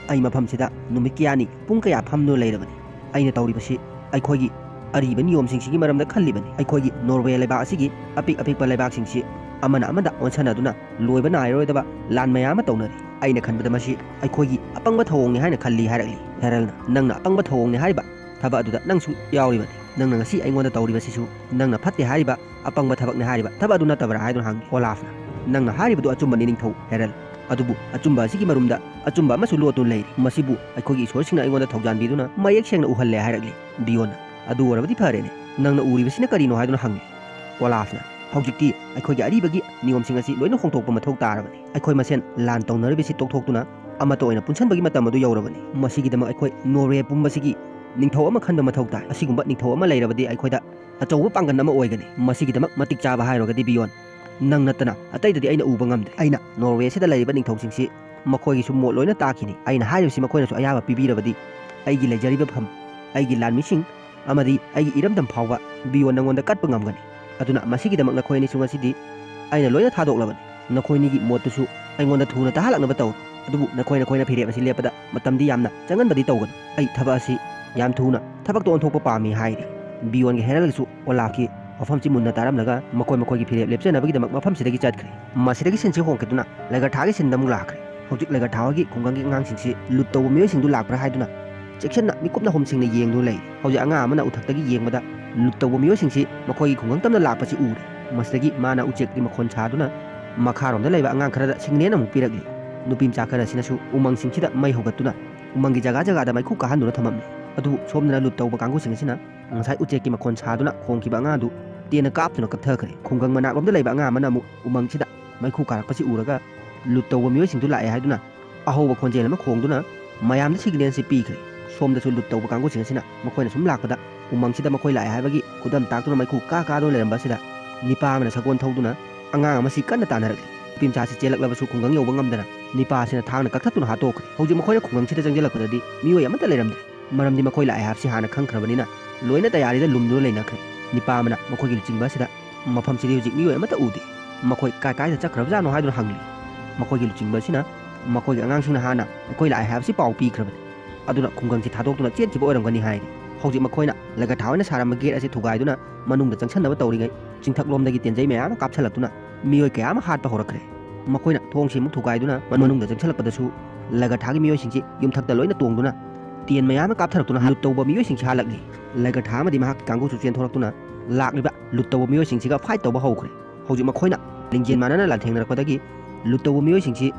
"ꯑꯩ ꯃꯐꯝꯁꯤꯗ ꯅꯨꯃꯤꯠ ꯀꯌꯥꯅꯤ ꯄꯨꯡ ꯀꯌꯥ ꯐꯝꯗꯨꯅ ꯂꯩꯔꯕꯅꯤ꯫ ꯑꯩꯅ ꯇꯧꯔꯤꯕꯁꯤ ꯑꯩꯈꯣꯏꯒꯤ ꯑꯔꯤꯕ ꯅꯤꯌꯣꯝꯁꯤꯡꯁꯤꯒꯤ ꯃꯔꯝꯗ ꯈꯜꯂꯤꯕꯅꯤ꯫ ꯑꯩꯈꯣꯏꯒꯤ ꯅꯣꯔꯋꯦ ꯂꯩꯕꯥꯛ ꯑꯁꯤꯒꯤ ꯑꯄꯤꯛ ꯑꯄꯤꯛꯄ ꯂꯩꯕꯥꯛꯁꯤꯡꯁꯤ ꯑꯃꯅ ꯑꯃꯗ ꯑꯣꯟꯁꯟꯅꯗꯨꯅ ꯂꯣꯏꯕ ꯅꯥꯏꯔꯔꯣꯏꯗꯕ ꯂꯥꯟ ꯃꯌꯥꯝ ꯑꯃ ꯇꯧꯅꯔꯤ꯫ ꯑꯩꯅ ꯈꯟꯕꯗ ꯃꯁꯤ ꯑꯩꯈꯣꯏꯒꯤ ꯑꯄꯪꯕ ꯊꯧꯑꯣꯡꯅꯤ ꯍꯥꯏꯅ ꯈꯜꯂꯤ" ꯍꯥꯏꯔꯛꯂꯤ꯫ ꯍꯦꯔꯜꯅ, "ꯅꯪꯅ ꯑꯄꯪꯕ ꯊꯧꯑꯣꯡꯅꯤ ꯍꯥꯏꯔꯤꯕ ꯊꯕꯛ ꯑꯗꯨꯗ ꯅꯪꯁꯨ ꯌꯥꯎꯔꯤꯕꯅꯤ꯫ ꯅꯪꯅ ꯉꯁꯤ ꯑꯩꯉꯣꯟꯗ ꯇꯧꯔꯤꯕꯁꯤꯁꯨ ꯅꯪꯅ ꯐꯠꯇꯦ ꯍꯥꯏꯔꯤꯕ ꯑꯄꯪꯕ ꯊꯕꯛꯅꯤ ꯍꯥꯏꯔꯤꯕ ꯊꯕꯛ ꯑꯗꯨ ꯅꯠꯇꯕ꯭ꯔꯥ?" ꯍꯥꯏꯗꯨꯅ ꯍꯪꯉꯤ꯫ ꯑꯣꯂꯥꯐꯅ, "ꯅꯪꯅ ꯍꯥꯏꯔꯤꯕꯗꯨ ꯑꯆꯨꯝꯕꯅꯤ ꯅꯤꯡꯊꯧ ꯍꯦꯔꯜ꯫ ꯑꯗꯨꯕꯨ ꯑꯆꯨꯝꯕ ꯑꯁꯤꯒꯤ ꯃꯔꯨꯝꯗ ꯑꯆꯨꯝꯕ ꯑꯃꯁꯨ ꯂꯣꯠꯇꯨꯅ ꯂꯩꯔꯤ꯫ ꯃꯁꯤꯕꯨ ꯑꯩꯈꯣꯏꯒꯤ ꯏꯁꯣꯔꯁꯤꯡꯅ ꯑꯩꯉꯣꯟꯗ ꯊꯧꯖꯥꯟꯕꯤꯗꯨꯅ ꯃꯌꯦꯛ ꯁꯦꯡꯅ ꯎꯍꯜꯂꯦ" ꯍꯥꯏꯔꯛꯂꯤ꯫ ꯕꯤꯌꯣꯟꯅ, "ꯑꯗꯨ ꯑꯣꯏꯔꯕꯗꯤ ꯐꯔꯦꯅꯦ꯫ ꯅꯪꯅ ꯎꯔꯤꯕꯁꯤꯅ ꯀꯔꯤꯅꯣ?" ꯍꯥꯏꯗꯨꯅ ꯍꯪꯉꯤ꯫ ꯑꯣꯂꯥꯐꯅ, "ꯍꯧꯖꯤꯛꯇꯤ ꯑꯩꯈꯣꯏꯒꯤ ꯑꯔꯤꯕꯒꯤ ꯅꯤꯌꯣꯝꯁꯤꯡ ꯑꯁꯤ ꯂꯣꯏꯅ ꯍꯣꯡꯗꯣꯛꯄ ꯃꯊꯧ ꯇꯥꯔꯕꯅꯤ꯫ ꯑꯩꯈꯣꯏ ꯃꯁꯦꯟ ꯂꯥꯟ ꯇꯧꯅꯔꯤꯕꯁꯤ ꯇꯣꯛꯊꯣꯛꯇꯨꯅ ꯑꯃꯠꯇ ꯑꯣꯏꯅ ꯄꯨꯟꯁꯤꯟꯕꯒꯤ ꯃꯇꯝ ꯑꯗꯨ ꯌꯧꯔꯕꯅꯤ꯫ ꯃꯁꯤꯒꯤꯗꯃꯛ ꯑꯩꯈꯣꯏ ꯅꯣꯔꯋꯦ ꯄꯨꯝꯕꯁꯤꯒꯤ ꯅꯤꯡꯊꯧ ꯑꯃ ꯈꯟꯕ ꯃꯊꯧ ꯇꯥꯏ꯫ ꯑꯁꯤꯒꯨꯝꯕ ꯅꯤꯡꯊꯧ ꯑꯃ ꯂꯩꯔꯕꯗꯤ ꯑꯩꯈꯣꯏꯗ ꯑꯆꯧꯕ ꯄꯥꯡꯒꯜ ꯑꯃ ꯑꯣꯏꯒꯅꯤ꯫ ꯃꯁꯤꯒꯤꯗꯃꯛ ꯃꯇꯤꯛ ꯆꯥꯕ ꯍꯥꯏꯔꯨꯔꯒꯗꯤ ꯕꯤꯌꯣꯟ, ꯅꯪ ꯅꯠꯇꯅ ꯑꯇꯩꯗꯗꯤ ꯑꯩꯅ ꯎꯕ ꯉꯝꯗꯦ꯫ ꯑꯩꯅ ꯅꯣꯔꯋꯦꯁꯤꯗ ꯂꯩꯔꯤꯕ ꯅꯤꯡꯊꯧꯁꯤꯡꯁꯤ ꯃꯈꯣꯏꯒꯤꯁꯨ ꯃꯣꯠ ꯂꯣꯏꯅ ꯇꯥꯈꯤꯅꯤ꯫ ꯑꯩꯅ ꯍꯥꯏꯔꯤꯕꯁꯤ ꯃꯈꯣꯏꯅꯁꯨ ꯑꯌꯥꯕ ꯄꯤꯕꯤꯔꯕꯗꯤ ꯑꯩꯒꯤ ꯂꯩꯖꯔꯤꯕ ꯐꯝ, ꯑꯩꯒꯤ ꯂꯥꯟꯃꯤꯁꯤꯡ ꯑꯃꯗꯤ ꯑꯩꯒꯤ ꯏꯔꯝꯗꯝ ꯐꯥꯎꯕ ꯕꯤꯌꯣꯟ ꯅꯪꯉꯣꯟꯗ ꯀꯠꯄ ꯉꯝꯒꯅꯤ꯫ ꯑꯗꯨꯅ ꯃꯁꯤꯒꯤꯗꯃꯛ ꯅꯈꯣꯏ ꯑꯅꯤꯁꯨ ꯉꯁꯤꯗꯤ ꯑꯩꯅ ꯂꯣꯏꯅ ꯊꯥꯗꯣꯛꯂꯕꯅꯤ꯫ ꯅꯈꯣꯏꯅꯤꯒꯤ ꯃꯣꯠꯇꯨꯁꯨ ꯑꯩꯉꯣꯟꯗ ꯊꯨꯅ ꯇꯥꯍꯜꯂꯛꯅꯕ ꯇꯧꯔꯣ꯫ ꯑꯗꯨꯕꯨ ꯅꯈꯣꯏ ꯅꯈꯣꯏꯅ ꯐꯤꯔꯦꯞ ꯑꯁꯤ ꯂꯦꯞꯄꯗ ꯃꯇꯝꯗꯤ ꯌꯥꯝꯅ ꯆꯪꯍꯟꯕꯗꯤ ꯇꯧꯒꯅꯨ꯫ ꯑꯩ ꯊꯕꯛ ꯑꯁꯤ ꯌꯥꯝ ꯊꯨꯅ ꯊꯕꯛꯇ ꯑꯣꯟꯊꯣꯛꯄ ꯄꯥꯝꯃꯤ ꯍꯥꯏꯔꯤ꯫ ꯕꯤꯌꯣꯟꯒ ꯍꯦꯔꯜꯒꯁꯨ ꯑꯣꯂꯥꯐꯀꯤ ꯋꯥꯐꯝꯁꯤ ꯃꯨꯟꯅ ꯇꯥꯔꯝꯂꯒ ꯃꯈꯣꯏ ꯃꯈꯣꯏꯒꯤ ꯐꯤꯔꯦꯞ ꯂꯦꯞꯆꯅꯕꯒꯤꯗꯃꯛ ꯃꯐꯝꯁꯤꯗꯒꯤ ꯆꯠꯈ꯭ꯔꯦ꯫ ꯃꯁꯤꯗꯒꯤ ꯁꯤꯟꯁꯤ ꯍꯣꯡꯈꯤꯗꯨꯅ ꯂꯩꯒꯔꯊꯥꯒꯤ ꯁꯤꯟꯗ ꯑꯃꯨꯛ ꯂꯥꯛꯈ꯭ꯔꯦ꯫ ꯍꯧꯖꯤꯛ ꯂꯩꯒꯔꯊꯥ ꯍꯣꯏꯒꯤ ꯈꯨꯡꯒꯪꯒꯤ ꯑꯉꯥꯡꯁꯤꯡꯁꯤ ꯂꯨꯠ ꯇꯧꯕ ꯃꯤꯑꯣꯏꯁꯤꯡꯗꯨ ꯂꯥꯛꯄ꯭ꯔꯥ ꯍꯥꯏꯗꯨꯅ ꯆꯦꯛꯁꯤꯟꯅ ꯃꯤꯀꯨꯞꯅ ꯍꯨꯝꯁꯤꯡꯅ ꯌꯦꯡꯗꯨꯅ ꯂꯩꯔꯤ꯫ ꯍꯧꯖꯤꯛ ꯑꯉꯥꯡ ꯑꯃꯅ ꯎꯊꯛꯇꯒꯤ ꯌꯦꯡꯕꯗ ꯂꯨꯠ ꯇꯧꯕ ꯃꯤꯑꯣꯏꯁꯤꯡꯁꯤ ꯃꯈꯣꯏꯒꯤ ꯈꯨꯡꯒꯪ ꯇꯝꯅ ꯂꯥꯛꯄꯁꯤ ꯎꯔꯦ꯫ ꯃꯁꯤꯗꯒꯤ ꯃꯥꯅ ꯎꯆꯦꯛꯀꯤ ꯃꯈꯣꯟ ꯁꯥꯗꯨꯅ ꯃꯈꯥꯔꯣꯝꯗ ꯂꯩꯕ ꯑꯉꯥꯡ ꯈꯔꯗ ꯁꯤꯒꯅꯦꯜ ꯑꯃꯨꯛ ꯄꯤꯔꯛꯂꯤ꯫ ꯅꯨꯄꯤ ꯃꯆꯥ ꯈꯔꯁꯤꯅꯁꯨ ꯎꯃꯪꯁꯤꯡꯁꯤꯗ ꯃꯩ ꯍꯧꯒꯠꯇꯨꯅ ꯎꯃꯪꯒꯤ ꯖꯒꯥ ꯖꯒꯥꯗ ꯃꯩꯈꯨ ꯀꯥꯍꯟꯗꯨꯅ ꯊꯝꯃꯝꯃꯤ꯫ ꯑꯗꯨꯕꯨ ꯁꯣꯝꯗꯅ ꯂꯨꯠ ꯇꯧꯕ ꯀꯥꯡꯕꯨꯁꯤꯡ ꯑꯁꯤꯅ ꯉꯁꯥꯏ ꯎꯆꯦꯛꯀꯤ ꯃꯈꯣꯟ ꯁꯥꯗꯨꯅ ꯈꯣꯡꯈꯤꯕ ꯑꯉꯥꯡꯗꯨ ꯇꯦꯟꯅ ꯀꯥꯞꯇꯨꯅ ꯀꯛꯊꯈ꯭ꯔꯦ꯫ ꯈꯨꯡꯒꯪ ꯃꯅꯥꯛꯂꯣꯝꯗ ꯂꯩꯕ ꯑꯉꯥꯡ ꯑꯃꯅ ꯑꯃꯨꯛ ꯎꯃꯪꯁꯤꯗ ꯃꯩꯈꯨ ꯀꯥꯔꯛꯄꯁꯤ ꯎꯔꯒ ꯂꯨꯠ ꯇꯧꯕ ꯃꯤꯑꯣꯏꯁꯤꯡꯗꯨ ꯂꯥꯛꯑꯦ ꯍꯥꯏꯗꯨꯅ ꯑꯍꯧꯕ ꯈꯣꯟꯖꯦꯜ ꯑꯃ ꯈꯣꯡꯗꯨꯅ ꯃꯌꯥꯝꯗ ꯁꯤꯒꯅꯦꯜꯁꯤ ꯄꯤꯈ꯭ꯔꯦ꯫ ꯁꯣꯝꯗꯁꯨ ꯂꯨꯠ ꯇꯧꯕ ꯀꯥꯡꯕꯨꯁꯤꯡ ꯑꯁꯤꯅ ꯃꯈꯣꯏꯅ ꯁꯨꯝ ꯂꯥꯛꯄꯗ ꯎꯃꯪꯁꯤꯗ ꯃꯈꯣꯏ ꯂꯥꯛꯑꯦ ꯍꯥꯏꯕꯒꯤ ꯈꯨꯗꯝ ꯇꯥꯛꯇꯨꯅ ꯃꯩꯈꯨ ꯀꯥ ꯀꯥꯗꯨꯅ ꯂꯩꯔꯝꯕ ꯑꯁꯤꯗ ꯅꯤꯄꯥ ꯑꯃꯅ ꯁꯒꯣꯜ ꯊꯧꯗꯨꯅ ꯑꯉꯥꯡ ꯑꯃꯁꯤ ꯀꯟꯅ ꯇꯥꯟꯅꯔꯛꯂꯤ꯫ ꯅꯨꯄꯤ ꯃꯆꯥꯁꯤ ꯆꯦꯜꯂꯛꯂꯕꯁꯨ ꯈꯨꯡꯒꯪ ꯌꯧꯕ ꯉꯝꯗꯅ ꯅꯤꯄꯥ ꯑꯁꯤꯅ ꯊꯥꯡꯅ ꯀꯛꯊꯠꯇꯨꯅ ꯍꯥꯠꯇꯣꯛꯈ꯭ꯔꯦ꯫ ꯍꯧꯖꯤꯛ ꯃꯈꯣꯏꯅ ꯈꯨꯡꯒꯪꯁꯤꯗ ꯆꯪꯁꯤꯜꯂꯛꯄꯗꯗꯤ ꯃꯤꯑꯣꯏ ꯑꯃꯠꯇ ꯂꯩꯔꯝꯗ꯭ꯔꯦ꯫ ꯃꯔꯝꯗꯤ ꯃꯈꯣꯏ ꯂꯥꯛꯑꯦ ꯍꯥꯏꯕꯁꯤ ꯍꯥꯟꯅ ꯈꯪꯈ꯭ꯔꯕꯅꯤꯅ ꯂꯣꯏꯅ ꯇꯌꯥꯔꯤꯗ ꯂꯨꯝꯗꯨꯅ ꯂꯩꯅꯈ꯭ꯔꯦ꯫ ꯅꯤꯄꯥ ꯑꯃꯅ ꯃꯈꯣꯏꯒꯤ ꯂꯨꯆꯤꯡꯕ ꯑꯁꯤꯗ ꯃꯐꯝꯁꯤꯗꯤ ꯍꯧꯖꯤꯛ ꯃꯤꯑꯣꯏ ꯑꯃꯠꯇ ꯎꯗꯦ꯫ ꯃꯈꯣꯏ ꯀꯥꯏ ꯀꯥꯏꯗ ꯆꯠꯈ꯭ꯔꯕꯖꯥꯠꯅꯣ ꯍꯥꯏꯗꯨꯅ ꯍꯪꯂꯤ꯫ ꯃꯈꯣꯏꯒꯤ ꯂꯨꯆꯤꯡꯕ ꯑꯁꯤꯅ ꯃꯈꯣꯏꯒꯤ ꯑꯉꯥꯡꯁꯤꯡꯅ ꯍꯥꯟꯅ ꯑꯩꯈꯣꯏ ꯂꯥꯛꯑꯦ ꯍꯥꯏꯕꯁꯤ ꯄꯥꯎ ꯄꯤꯈ꯭ꯔꯕꯅꯤ꯫ ꯑꯗꯨꯅ ꯈꯨꯡꯒꯪꯁꯤ ꯊꯥꯗꯣꯛꯇꯨꯅ ꯆꯦꯟꯈꯤꯕ ꯑꯣꯏꯔꯝꯒꯅꯤ ꯍꯥꯏꯔꯤ꯫ ꯍꯧꯖꯤꯛ ꯃꯈꯣꯏꯅ ꯂꯒꯊꯥ ꯍꯣꯏꯅ ꯁꯥꯔꯝꯕ ꯒꯦꯠ ꯑꯁꯤ ꯊꯨꯒꯥꯏꯗꯨꯅ ꯃꯅꯨꯡꯗ ꯆꯪꯁꯤꯟꯅꯕ ꯇꯧꯔꯤꯉꯩ ꯆꯤꯡꯊꯛꯂꯣꯝꯗꯒꯤ ꯇꯦꯟꯖꯩ ꯃꯌꯥꯝ ꯑꯃ ꯀꯥꯞꯁꯤꯜꯂꯛꯇꯨꯅ ꯃꯤꯑꯣꯏ ꯀꯌꯥ ꯑꯃ ꯍꯥꯠꯄ ꯍꯧꯔꯛꯈ꯭ꯔꯦ꯫ ꯃꯈꯣꯏꯅ ꯊꯣꯡꯁꯤ ꯑꯃꯨꯛ ꯊꯨꯒꯥꯏꯗꯨꯅ ꯃꯅꯨꯡꯗ ꯆꯪꯁꯤꯜꯂꯛꯄꯗꯁꯨ ꯂꯒꯊꯥꯒꯤ ꯃꯤꯑꯣꯏꯁꯤꯡꯁꯤ ꯌꯨꯝꯊꯛꯇ ꯂꯣꯏꯅ ꯇꯣꯡꯗꯨꯅ ꯇꯦꯟ ꯃꯌꯥꯝ ꯑꯃ ꯀꯥꯞꯊꯔꯛꯇꯨꯅ ꯂꯨꯠ ꯇꯧꯕ ꯃꯤꯑꯣꯏꯁꯤꯡꯁꯤ ꯍꯥꯜꯂꯛꯂꯤ꯫ ꯂꯒꯊꯥ ꯑꯃꯗꯤ ꯃꯍꯥꯛꯀꯤ ꯀꯥꯡꯕꯨꯁꯨ ꯆꯦꯟꯊꯣꯔꯛꯇꯨꯅ ꯂꯥꯛꯂꯤꯕ ꯂꯨꯠ ꯇꯧꯕ ꯃꯤꯑꯣꯏꯁꯤꯡꯁꯤꯒ ꯐꯥꯏꯠ ꯇꯧꯕ ꯍꯧꯈ꯭ꯔꯦ꯫ ꯍꯧꯖꯤꯛ ꯃꯈꯣꯏꯅ ꯂꯤꯡꯖꯦꯜ ꯃꯥꯟꯅꯅ ꯂꯥꯟꯊꯦꯡꯅꯔꯛꯄꯗꯒꯤ ꯂꯨꯠ ꯇꯧꯕ ꯃꯤꯑꯣꯏꯁꯤꯡꯁꯤ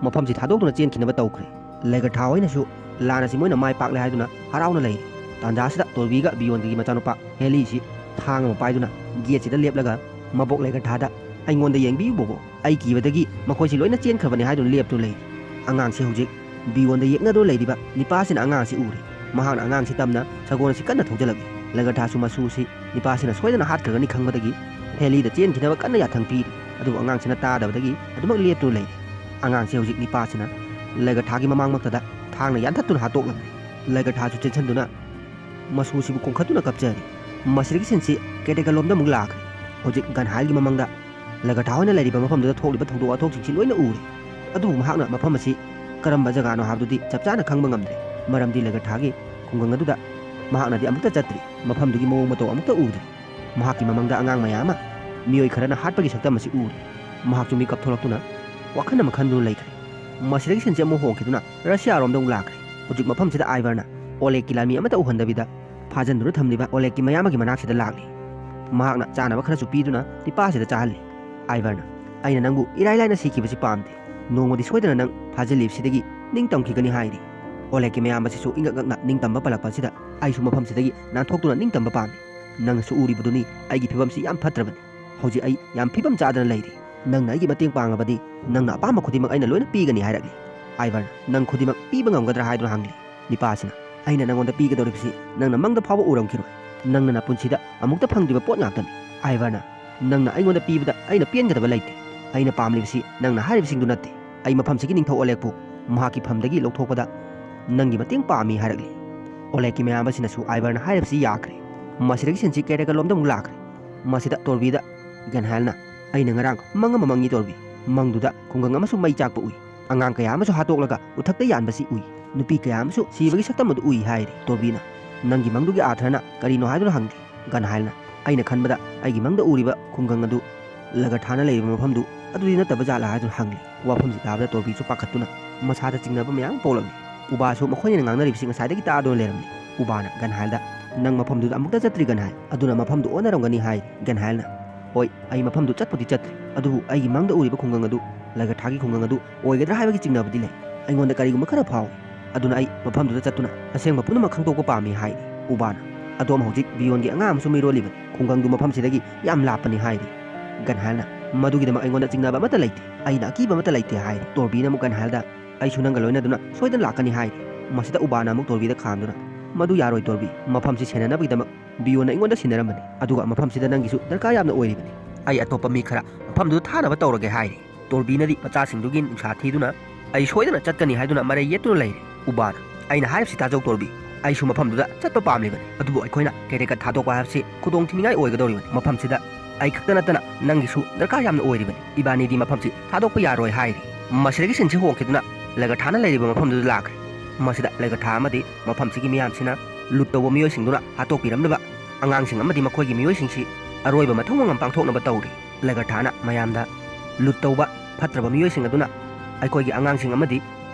ꯃꯐꯝꯁꯤ ꯊꯥꯗꯣꯛꯇꯨꯅ ꯆꯦꯟꯈꯤꯅꯕ ꯇꯧꯈ꯭ꯔꯦ꯫ ꯂꯒꯊꯥ ꯍꯣꯏꯅꯁꯨ ꯂꯥꯟ ꯑꯁꯤ ꯃꯣꯏꯅ ꯃꯥꯏ ꯄꯥꯛꯂꯦ ꯍꯥꯏꯗꯨꯅ ꯍꯔꯥꯎꯅ ꯂꯩꯔꯤ꯫ ꯇꯥꯟꯖꯥꯁꯤꯗ ꯇꯣꯔꯕꯤꯒ ꯕꯤꯌꯣꯟꯒꯤ ꯃꯆꯥꯅꯨꯄꯥ ꯍꯦꯂꯤꯁꯤ ꯊꯥꯡ ꯑꯃ ꯄꯥꯏꯗꯨꯅ ꯒꯦꯠꯁꯤꯗ ꯂꯦꯞꯂꯒ ꯃꯕꯣꯛ ꯂꯒꯊꯥꯗ, "ꯑꯩꯉꯣꯟꯗ ꯌꯦꯡꯕꯤꯌꯨ ꯕꯣꯕꯣ, ꯑꯩ ꯀꯤꯕꯗꯒꯤ ꯃꯈꯣꯏꯁꯤ ꯂꯣꯏꯅ ꯆꯦꯟꯈ꯭ꯔꯕꯅꯤ" ꯍꯥꯏꯗꯨꯅ ꯂꯦꯞꯇꯨꯅ ꯂꯩꯔꯤ꯫ ꯑꯉꯥꯡꯁꯤ ꯍꯧꯖꯤꯛ ꯕꯤꯌꯣꯟꯗ ꯌꯦꯛꯅꯗꯨꯅ ꯂꯩꯔꯤꯕ ꯅꯤꯄꯥꯁꯤꯅ ꯑꯉꯥꯡꯁꯤ ꯎꯔꯦ꯫ ꯃꯍꯥꯛꯅ ꯑꯉꯥꯡꯁꯤ ꯇꯝꯅ ꯁꯒꯣꯜ ꯑꯁꯤ ꯀꯟꯅ ꯊꯧꯖꯤꯜꯂꯛꯂꯤ꯫ ꯂꯒꯊꯥꯁꯨ ꯃꯁꯨꯁꯤ ꯅꯤꯄꯥꯁꯤꯅ ꯁꯣꯏꯗꯅ ꯍꯥꯠꯈ꯭ꯔꯒꯅꯤ ꯈꯪꯕꯗꯒꯤ ꯍꯦꯂꯤꯗ ꯆꯦꯟꯈꯤꯅꯕ ꯀꯟꯅ ꯌꯥꯊꯪ ꯄꯤꯔꯤ꯫ ꯑꯗꯨꯕꯨ ꯑꯉꯥꯡꯁꯤꯅ ꯇꯥꯗꯕꯗꯒꯤ ꯑꯗꯨꯃꯛ ꯂꯦꯞꯇꯨꯅ ꯂꯩꯔꯤ꯫ ꯑꯉꯥꯡꯁꯤ ꯍꯧꯖꯤꯛ ꯅꯤꯄꯥꯁꯤꯅ ꯂꯒꯊꯥꯒꯤ ꯃꯃꯥꯡꯃꯛꯇꯗ ꯊꯥꯡꯅ ꯌꯥꯟꯊꯠꯇꯨꯅ ꯍꯥꯠꯇꯣꯛꯂꯝꯃꯤ꯫ ꯂꯒꯊꯥꯁꯨ ꯆꯦꯟꯁꯤꯟꯗꯨꯅ ꯃꯁꯨꯁꯤꯕꯨ ꯀꯣꯡꯈꯠꯇꯨꯅ ꯀꯞꯆꯔꯤ꯫ ꯃꯁꯤꯗꯒꯤ ꯁꯤꯟꯁꯤ ꯀꯦꯇꯦꯀꯜꯂꯣꯝꯗ ꯑꯃꯨꯛ ꯂꯥꯛꯈ꯭ꯔꯦ꯫ ꯍꯧꯖꯤꯛ ꯒꯟꯍꯥꯏꯜꯒꯤ ꯃꯃꯥꯡꯗ ꯂꯒꯊꯥ ꯍꯣꯏꯅ ꯂꯩꯔꯤꯕ ꯃꯐꯝꯗꯨꯗ ꯊꯣꯛꯂꯤꯕ ꯊꯧꯗꯣꯛ ꯋꯥꯊꯣꯛꯁꯤꯡꯁꯤ ꯂꯣꯏꯅ ꯎꯔꯦ꯫ ꯑꯗꯨꯕꯨ ꯃꯍꯥꯛꯅ ꯃꯐꯝ ꯑꯁꯤ ꯀꯔꯝꯕ ꯖꯒꯥꯅꯣ ꯍꯥꯏꯕꯗꯨꯗꯤ ꯆꯞ ꯆꯥꯅ ꯈꯪꯕ ꯉꯝꯗ꯭ꯔꯦ꯫ ꯃꯔꯝꯗꯤ ꯂꯒꯊꯥꯒꯤ ꯈꯨꯡꯒꯪ ꯑꯗꯨꯗ ꯃꯍꯥꯛꯅꯗꯤ ꯑꯃꯨꯛꯇ ꯆꯠꯇ꯭ꯔꯤ꯫ ꯃꯐꯝꯗꯨꯒꯤ ꯃꯑꯣꯡ ꯃꯇꯧ ꯑꯃꯨꯛꯇ ꯎꯗ꯭ꯔꯤ꯫ ꯃꯍꯥꯛꯀꯤ ꯃꯃꯥꯡꯗ ꯑꯉꯥꯡ ꯃꯌꯥꯝ ꯑꯃ, ꯃꯤꯑꯣꯏ ꯈꯔꯅ ꯍꯥꯠꯄꯒꯤ ꯁꯛꯇꯝ ꯑꯁꯤ ꯎꯔꯦ꯫ ꯃꯍꯥꯛꯁꯨ ꯃꯤꯀꯞ ꯊꯣꯛꯂꯛꯇꯨꯅ ꯋꯥꯈꯜ ꯑꯃ ꯈꯟꯗꯨꯅ ꯂꯩꯈ꯭ꯔꯦ꯫ ꯃꯁꯤꯗꯒꯤ ꯁꯤꯟꯁꯤ ꯑꯃꯨꯛ ꯍꯣꯡꯈꯤꯗꯨꯅ ꯔꯁꯤꯌꯥꯔꯣꯝꯗ ꯑꯃꯨꯛ ꯂꯥꯛꯈ꯭ꯔꯦ꯫ ꯍꯧꯖꯤꯛ ꯃꯐꯝꯁꯤꯗ ꯑꯥꯏꯚꯔꯅ ꯑꯣꯂꯦꯒꯀꯤ ꯂꯥꯟꯃꯤ ꯑꯃꯠꯇ ꯎꯍꯟꯗꯕꯤꯗ ꯐꯥꯖꯤꯟꯗꯨꯅ ꯊꯝꯂꯤꯕ ꯑꯣꯂꯦꯒꯀꯤ ꯃꯌꯥꯝꯕꯒꯤ ꯃꯅꯥꯛꯁꯤꯗ ꯂꯥꯛꯂꯤ꯫ ꯃꯍꯥꯛꯅ ꯆꯥꯅꯕ ꯈꯔꯁꯨ ꯄꯤꯗꯨꯅ ꯅꯤꯄꯥꯁꯤꯗ ꯆꯥꯍꯜꯂꯤ꯫ ꯑꯥꯏꯚꯔꯅ, "ꯑꯩꯅ ꯅꯪꯕꯨ ꯏꯔꯥꯏ ꯂꯥꯏꯅ ꯁꯤꯈꯤꯕꯁꯤ ꯄꯥꯝꯗꯦ꯫ ꯅꯣꯡꯃꯗꯤ ꯁꯣꯏꯗꯅ ꯅꯪ ꯐꯥꯖꯤꯜꯂꯤꯕꯁꯤꯗꯒꯤ ꯅꯤꯡꯇꯝꯈꯤꯒꯅꯤ" ꯍꯥꯏꯔꯤ꯫ ꯑꯣꯂꯦꯒꯀꯤ ꯃꯌꯥꯝꯕꯁꯤꯁꯨ ꯏꯪꯉꯛ ꯉꯛꯅ ꯅꯤꯡꯇꯝꯕ ꯄꯜꯂꯛꯄ ꯑꯁꯤꯗ, "ꯑꯩꯁꯨ ꯃꯐꯝꯁꯤꯗꯒꯤ ꯅꯥꯟꯊꯣꯛꯇꯨꯅ ꯅꯤꯡꯇꯝꯕ ꯄꯥꯝꯃꯤ꯫ ꯅꯪꯅꯁꯨ ꯎꯔꯤꯕꯗꯨꯅꯤ ꯑꯩꯒꯤ ꯐꯤꯕꯝꯁꯤ ꯌꯥꯝ ꯐꯠꯇ꯭ꯔꯕꯅꯤ꯫ ꯍꯧꯖꯤꯛ ꯑꯩ ꯌꯥꯝ ꯐꯤꯕꯝ ꯆꯥꯗꯅ ꯂꯩꯔꯤ꯫ ꯅꯪꯅ ꯑꯩꯒꯤ ꯃꯇꯦꯡ ꯄꯥꯡꯉꯕꯗꯤ ꯅꯪꯅ ꯑꯄꯥꯝꯕ ꯈꯨꯗꯤꯡꯃꯛ ꯑꯩꯅ ꯂꯣꯏꯅ ꯄꯤꯒꯅꯤ" ꯍꯥꯏꯔꯛꯂꯤ꯫ ꯑꯥꯏꯚꯔꯅ, "ꯅꯪ ꯈꯨꯗꯤꯡꯃꯛ ꯄꯤꯕ ꯉꯝꯒꯗ꯭ꯔꯥ?" ꯍꯥꯏꯗꯨꯅ ꯍꯪꯂꯤ꯫ ꯅꯤꯄꯥꯁꯤꯅ, "ꯑꯩꯅ ꯅꯪꯉꯣꯟꯗ ꯄꯤꯒꯗꯧꯔꯤꯕꯁꯤ ꯅꯪꯅ ꯃꯪꯗ ꯐꯥꯎꯕ ꯎꯔꯝꯈꯤꯔꯣꯏ꯫ ꯅꯪꯅ ꯅꯄꯨꯟꯁꯤꯗ ꯑꯃꯨꯛꯇ ꯐꯪꯗ꯭ꯔꯤꯕ ꯄꯣꯠ ꯉꯥꯛꯇꯅꯤ꯫ ꯑꯥꯏꯚꯔꯅ, ꯅꯪꯅ ꯑꯩꯉꯣꯟꯗ ꯄꯤꯕꯗ ꯑꯩꯅ ꯄꯦꯟꯒꯗꯕ ꯂꯩꯇꯦ꯫ ꯑꯩꯅ ꯄꯥꯝꯂꯤꯕꯁꯤ ꯅꯪꯅ ꯍꯥꯏꯔꯤꯕꯁꯤꯡꯗꯨ ꯅꯠꯇꯦ꯫ ꯑꯩ ꯃꯐꯝꯁꯤꯒꯤ ꯅꯤꯡꯊꯧ ꯑꯣꯂꯦꯒꯄꯨ ꯃꯍꯥꯛꯀꯤ ꯐꯝꯗꯒꯤ ꯂꯧꯊꯣꯛꯄꯗ ꯅꯪꯒꯤ ꯃꯇꯦꯡ ꯄꯥꯝꯃꯤ" ꯍꯥꯏꯔꯛꯂꯤ꯫ ꯑꯣꯂꯦꯒꯀꯤ ꯃꯌꯥꯝꯕꯁꯤꯅꯁꯨ ꯑꯥꯏꯚꯔꯅ ꯍꯥꯏꯔꯤꯕꯁꯤ ꯌꯥꯈ꯭ꯔꯦ꯫ ꯃꯁꯤꯗꯒꯤ ꯁꯤꯟꯁꯤ ꯀꯦꯔꯦꯀꯜꯂꯣꯝꯗ ꯑꯃꯨꯛ ꯂꯥꯛꯈ꯭ꯔꯦ꯫ ꯃꯁꯤꯗ ꯇꯣꯔꯕꯤꯗ ꯒꯟꯍꯥꯏꯜꯅ, "ꯑꯩꯅ ꯉꯔꯥꯡ ꯃꯪ ꯑꯃ ꯃꯪꯉꯤ ꯇꯣꯔꯕꯤ꯫ ꯃꯪꯗꯨꯗ ꯈꯨꯡꯒꯪ ꯑꯃꯁꯨ ꯃꯩ ꯆꯥꯛꯄ ꯎꯏ꯫ ꯑꯉꯥꯡ ꯀꯌꯥ ꯑꯃꯁꯨ ꯍꯥꯠꯇꯣꯛꯂꯒ ꯎꯊꯛꯇ ꯌꯥꯟꯕꯁꯤ ꯎꯏ꯫ ꯅꯨꯄꯤ ꯀꯌꯥ ꯑꯃꯁꯨ ꯁꯤꯕꯒꯤ ꯁꯛꯇꯝ ꯑꯗꯨ ꯎꯏ" ꯍꯥꯏꯔꯤ꯫ ꯇꯣꯔꯕꯤꯅ, "ꯅꯪꯒꯤ ꯃꯪꯗꯨꯒꯤ ꯑꯥꯔꯊꯅ ꯀꯔꯤꯅꯣ?" ꯍꯥꯏꯗꯨꯅ ꯍꯪꯂꯤ꯫ ꯒꯟꯍꯥꯏꯜꯅ, "ꯑꯩꯅ ꯈꯟꯕꯗ ꯑꯩꯒꯤ ꯃꯪꯗ ꯎꯔꯤꯕ ꯈꯨꯡꯒꯪ ꯑꯗꯨ ꯂꯒꯊꯥꯅ ꯂꯩꯔꯤꯕ ꯃꯐꯝꯗꯨ ꯑꯗꯨꯗꯤ ꯅꯠꯇꯕ ꯖꯥꯠꯂꯥ?" ꯍꯥꯏꯗꯨꯅ ꯍꯪꯂꯤ꯫ ꯋꯥꯐꯝꯁꯤ ꯇꯥꯕꯗ ꯇꯣꯔꯕꯤꯁꯨ ꯄꯥꯈꯠꯇꯨꯅ ꯃꯁꯥꯗ ꯆꯤꯡꯅꯕ ꯃꯌꯥꯝ ꯄꯣꯛꯂꯝꯃꯤ꯫ ꯎꯕꯥꯁꯨ ꯃꯈꯣꯏꯅ ꯉꯥꯡꯅꯔꯤꯕꯁꯤ ꯉꯁꯥꯏꯗꯒꯤ ꯇꯥꯗꯨꯅ ꯂꯩꯔꯝꯃꯤ꯫ ꯎꯕꯥꯅ ꯒꯟꯍꯥꯏꯜꯗ, "ꯅꯪ ꯃꯐꯝꯗꯨꯗ ꯑꯃꯨꯛꯇ ꯆꯠꯇ꯭ꯔꯤ ꯒꯟꯍꯥꯏꯜ, ꯑꯗꯨꯅ ꯃꯐꯝꯗꯨ ꯑꯣꯟꯅꯔꯝꯒꯅꯤ" ꯍꯥꯏ꯫ ꯒꯟꯍꯥꯏꯜꯅ, "ꯍꯣꯏ, ꯑꯩ ꯃꯐꯝꯗꯨ ꯆꯠꯄꯨꯗꯤ ꯆꯠꯇ꯭ꯔꯤ, ꯑꯗꯨꯕꯨ ꯑꯩꯒꯤ ꯃꯪꯗ ꯎꯔꯤꯕ ꯈꯨꯡꯒꯪ ꯑꯗꯨ ꯂꯒꯊꯥꯒꯤ ꯈꯨꯡꯒꯪ ꯑꯗꯨ ꯑꯣꯏꯒꯗ꯭ꯔꯥ ꯍꯥꯏꯕꯒꯤ ꯆꯤꯡꯅꯕꯗꯤ ꯂꯩ꯫ ꯑꯩꯉꯣꯟꯗ ꯀꯔꯤꯒꯨꯝꯕ ꯈꯔ ꯐꯥꯎꯏ꯫ ꯑꯗꯨꯅ ꯑꯩ ꯃꯐꯝꯗꯨꯗ ꯆꯠꯇꯨꯅ ꯑꯁꯦꯡꯕ ꯄꯨꯝꯅꯃꯛ ꯈꯪꯗꯣꯛꯄ ꯄꯥꯝꯃꯤ" ꯍꯥꯏ꯫ ꯎꯕꯥꯅ, "ꯑꯗꯣꯝ ꯍꯧꯖꯤꯛ ꯕꯤꯌꯣꯟꯒꯤ ꯑꯉꯥꯡ ꯑꯃꯁꯨ ꯃꯤꯔꯣꯜꯂꯤꯕꯅꯤ꯫ ꯈꯨꯡꯒꯪꯗꯨ ꯃꯐꯝꯁꯤꯗꯒꯤ ꯌꯥꯝ ꯂꯥꯞꯄꯅꯤ" ꯍꯥꯏꯔꯤ꯫ ꯒꯟꯍꯥꯏꯜꯅ, "ꯃꯗꯨꯒꯤꯗꯃꯛ ꯑꯩꯉꯣꯟꯗ ꯆꯤꯡꯅꯕ ꯑꯃꯠꯇ ꯂꯩꯇꯦ꯫ ꯑꯩꯅ ꯑꯀꯤꯕ ꯑꯃꯠꯇ ꯂꯩꯇꯦ" ꯍꯥꯏꯔꯤ꯫ ꯇꯣꯔꯕꯤꯅ ꯑꯃꯨꯛ ꯒꯟꯍꯥꯏꯜꯗ, ꯑꯩꯁꯨ ꯅꯪꯒ ꯂꯣꯏꯅꯗꯨꯅ ꯁꯣꯏꯗꯅ ꯂꯥꯛꯀꯅꯤ ꯍꯥꯏꯔꯤ꯫ ꯃꯁꯤꯗ ꯎꯕꯥꯅ ꯑꯃꯨꯛ ꯇꯣꯔꯕꯤꯗ ꯈꯥꯝꯗꯨꯅ, "ꯃꯗꯨ ꯌꯥꯔꯣꯏ ꯇꯣꯔꯕꯤ, ꯃꯐꯝꯁꯤ ꯁꯦꯟꯅꯅꯕꯒꯤꯗꯃꯛ ꯕꯤꯌꯣꯟꯅ ꯑꯩꯉꯣꯟꯗ ꯁꯤꯟꯅꯔꯝꯕꯅꯤ, ꯑꯗꯨꯒ ꯃꯐꯝꯁꯤꯗ ꯅꯪꯒꯤꯁꯨ ꯗꯔꯀꯥꯔ ꯌꯥꯝꯅ ꯑꯣꯏꯔꯤꯕꯅꯤ꯫ ꯑꯩ ꯑꯇꯣꯞꯄ ꯃꯤ ꯈꯔ ꯃꯐꯝꯗꯨꯗ ꯊꯥꯅꯕ ꯇꯧꯔꯒꯦ" ꯍꯥꯏꯔꯤ꯫ ꯇꯣꯔꯕꯤꯅꯗꯤ ꯃꯆꯥꯁꯤꯡꯗꯨꯒꯤ ꯅꯨꯡꯁꯥ ꯊꯤꯗꯨꯅ, "ꯑꯩ ꯁꯣꯏꯗꯅ ꯆꯠꯀꯅꯤ" ꯍꯥꯏꯗꯨꯅ ꯃꯔꯩ ꯌꯦꯠꯇꯨꯅ ꯂꯩꯔꯦ꯫ ꯎꯕꯥꯅ, "ꯑꯩꯅ ꯍꯥꯏꯔꯤꯕꯁꯤ ꯇꯥꯖꯧ ꯇꯣꯔꯕꯤ, ꯑꯩꯁꯨ ꯃꯐꯝꯗꯨꯗ ꯆꯠꯄ ꯄꯥꯝꯂꯤꯕꯅꯤ, ꯑꯗꯨꯕꯨ ꯑꯩꯈꯣꯏꯅ ꯀꯦꯔꯦꯀꯠ ꯊꯥꯗꯣꯛꯄ ꯍꯥꯏꯕꯁꯤ ꯈꯨꯗꯣꯡ ꯊꯤꯅꯤꯡꯉꯥꯏ ꯑꯣꯏꯒꯗꯧꯔꯤꯕꯅꯤ꯫ ꯃꯐꯝꯁꯤꯗ ꯑꯩ ꯈꯛꯇ ꯅꯠꯇꯅ ꯅꯪꯒꯤꯁꯨ ꯗꯔꯀꯥꯔ ꯌꯥꯝꯅ ꯑꯣꯏꯔꯤꯕꯅꯤ꯫ ꯏꯕꯥꯅꯤꯗꯤ ꯃꯐꯝꯁꯤ ꯊꯥꯗꯣꯛꯄ ꯌꯥꯔꯣꯏ" ꯍꯥꯏꯔꯤ꯫ ꯃꯁꯤꯗꯒꯤ ꯁꯤꯟꯁꯤ ꯍꯣꯡꯈꯤꯗꯨꯅ ꯂꯒꯊꯥꯅ ꯂꯩꯔꯤꯕ ꯃꯐꯝꯗꯨꯗ ꯂꯥꯛꯈ꯭ꯔꯦ꯫ ꯃꯁꯤꯗ ꯂꯒꯊꯥ ꯑꯃꯗꯤ ꯃꯐꯝꯁꯤꯒꯤ ꯃꯤꯌꯥꯝꯁꯤꯅ ꯂꯨꯠ ꯇꯧꯕ ꯃꯤꯑꯣꯏꯁꯤꯡꯗꯨꯅ ꯍꯥꯠꯇꯣꯛꯄꯤꯔꯝꯂꯕ ꯑꯉꯥꯡꯁꯤꯡ ꯑꯃꯗꯤ ꯃꯈꯣꯏꯒꯤ ꯃꯤꯑꯣꯏꯁꯤꯡꯁꯤ ꯑꯔꯣꯏꯕ ꯃꯊꯧ ꯃꯉꯝ ꯄꯥꯡꯊꯣꯛꯅꯕ ꯇꯧꯔꯤ꯫ ꯂꯒꯊꯥꯅ ꯃꯌꯥꯝꯗ, "ꯂꯨꯠ ꯇꯧꯕ ꯐꯠꯇ꯭ꯔꯕ ꯃꯤꯑꯣꯏꯁꯤꯡ ꯑꯗꯨꯅ ꯑꯩꯈꯣꯏꯒꯤ ꯑꯉꯥꯡꯁꯤꯡ ꯑꯃꯗꯤ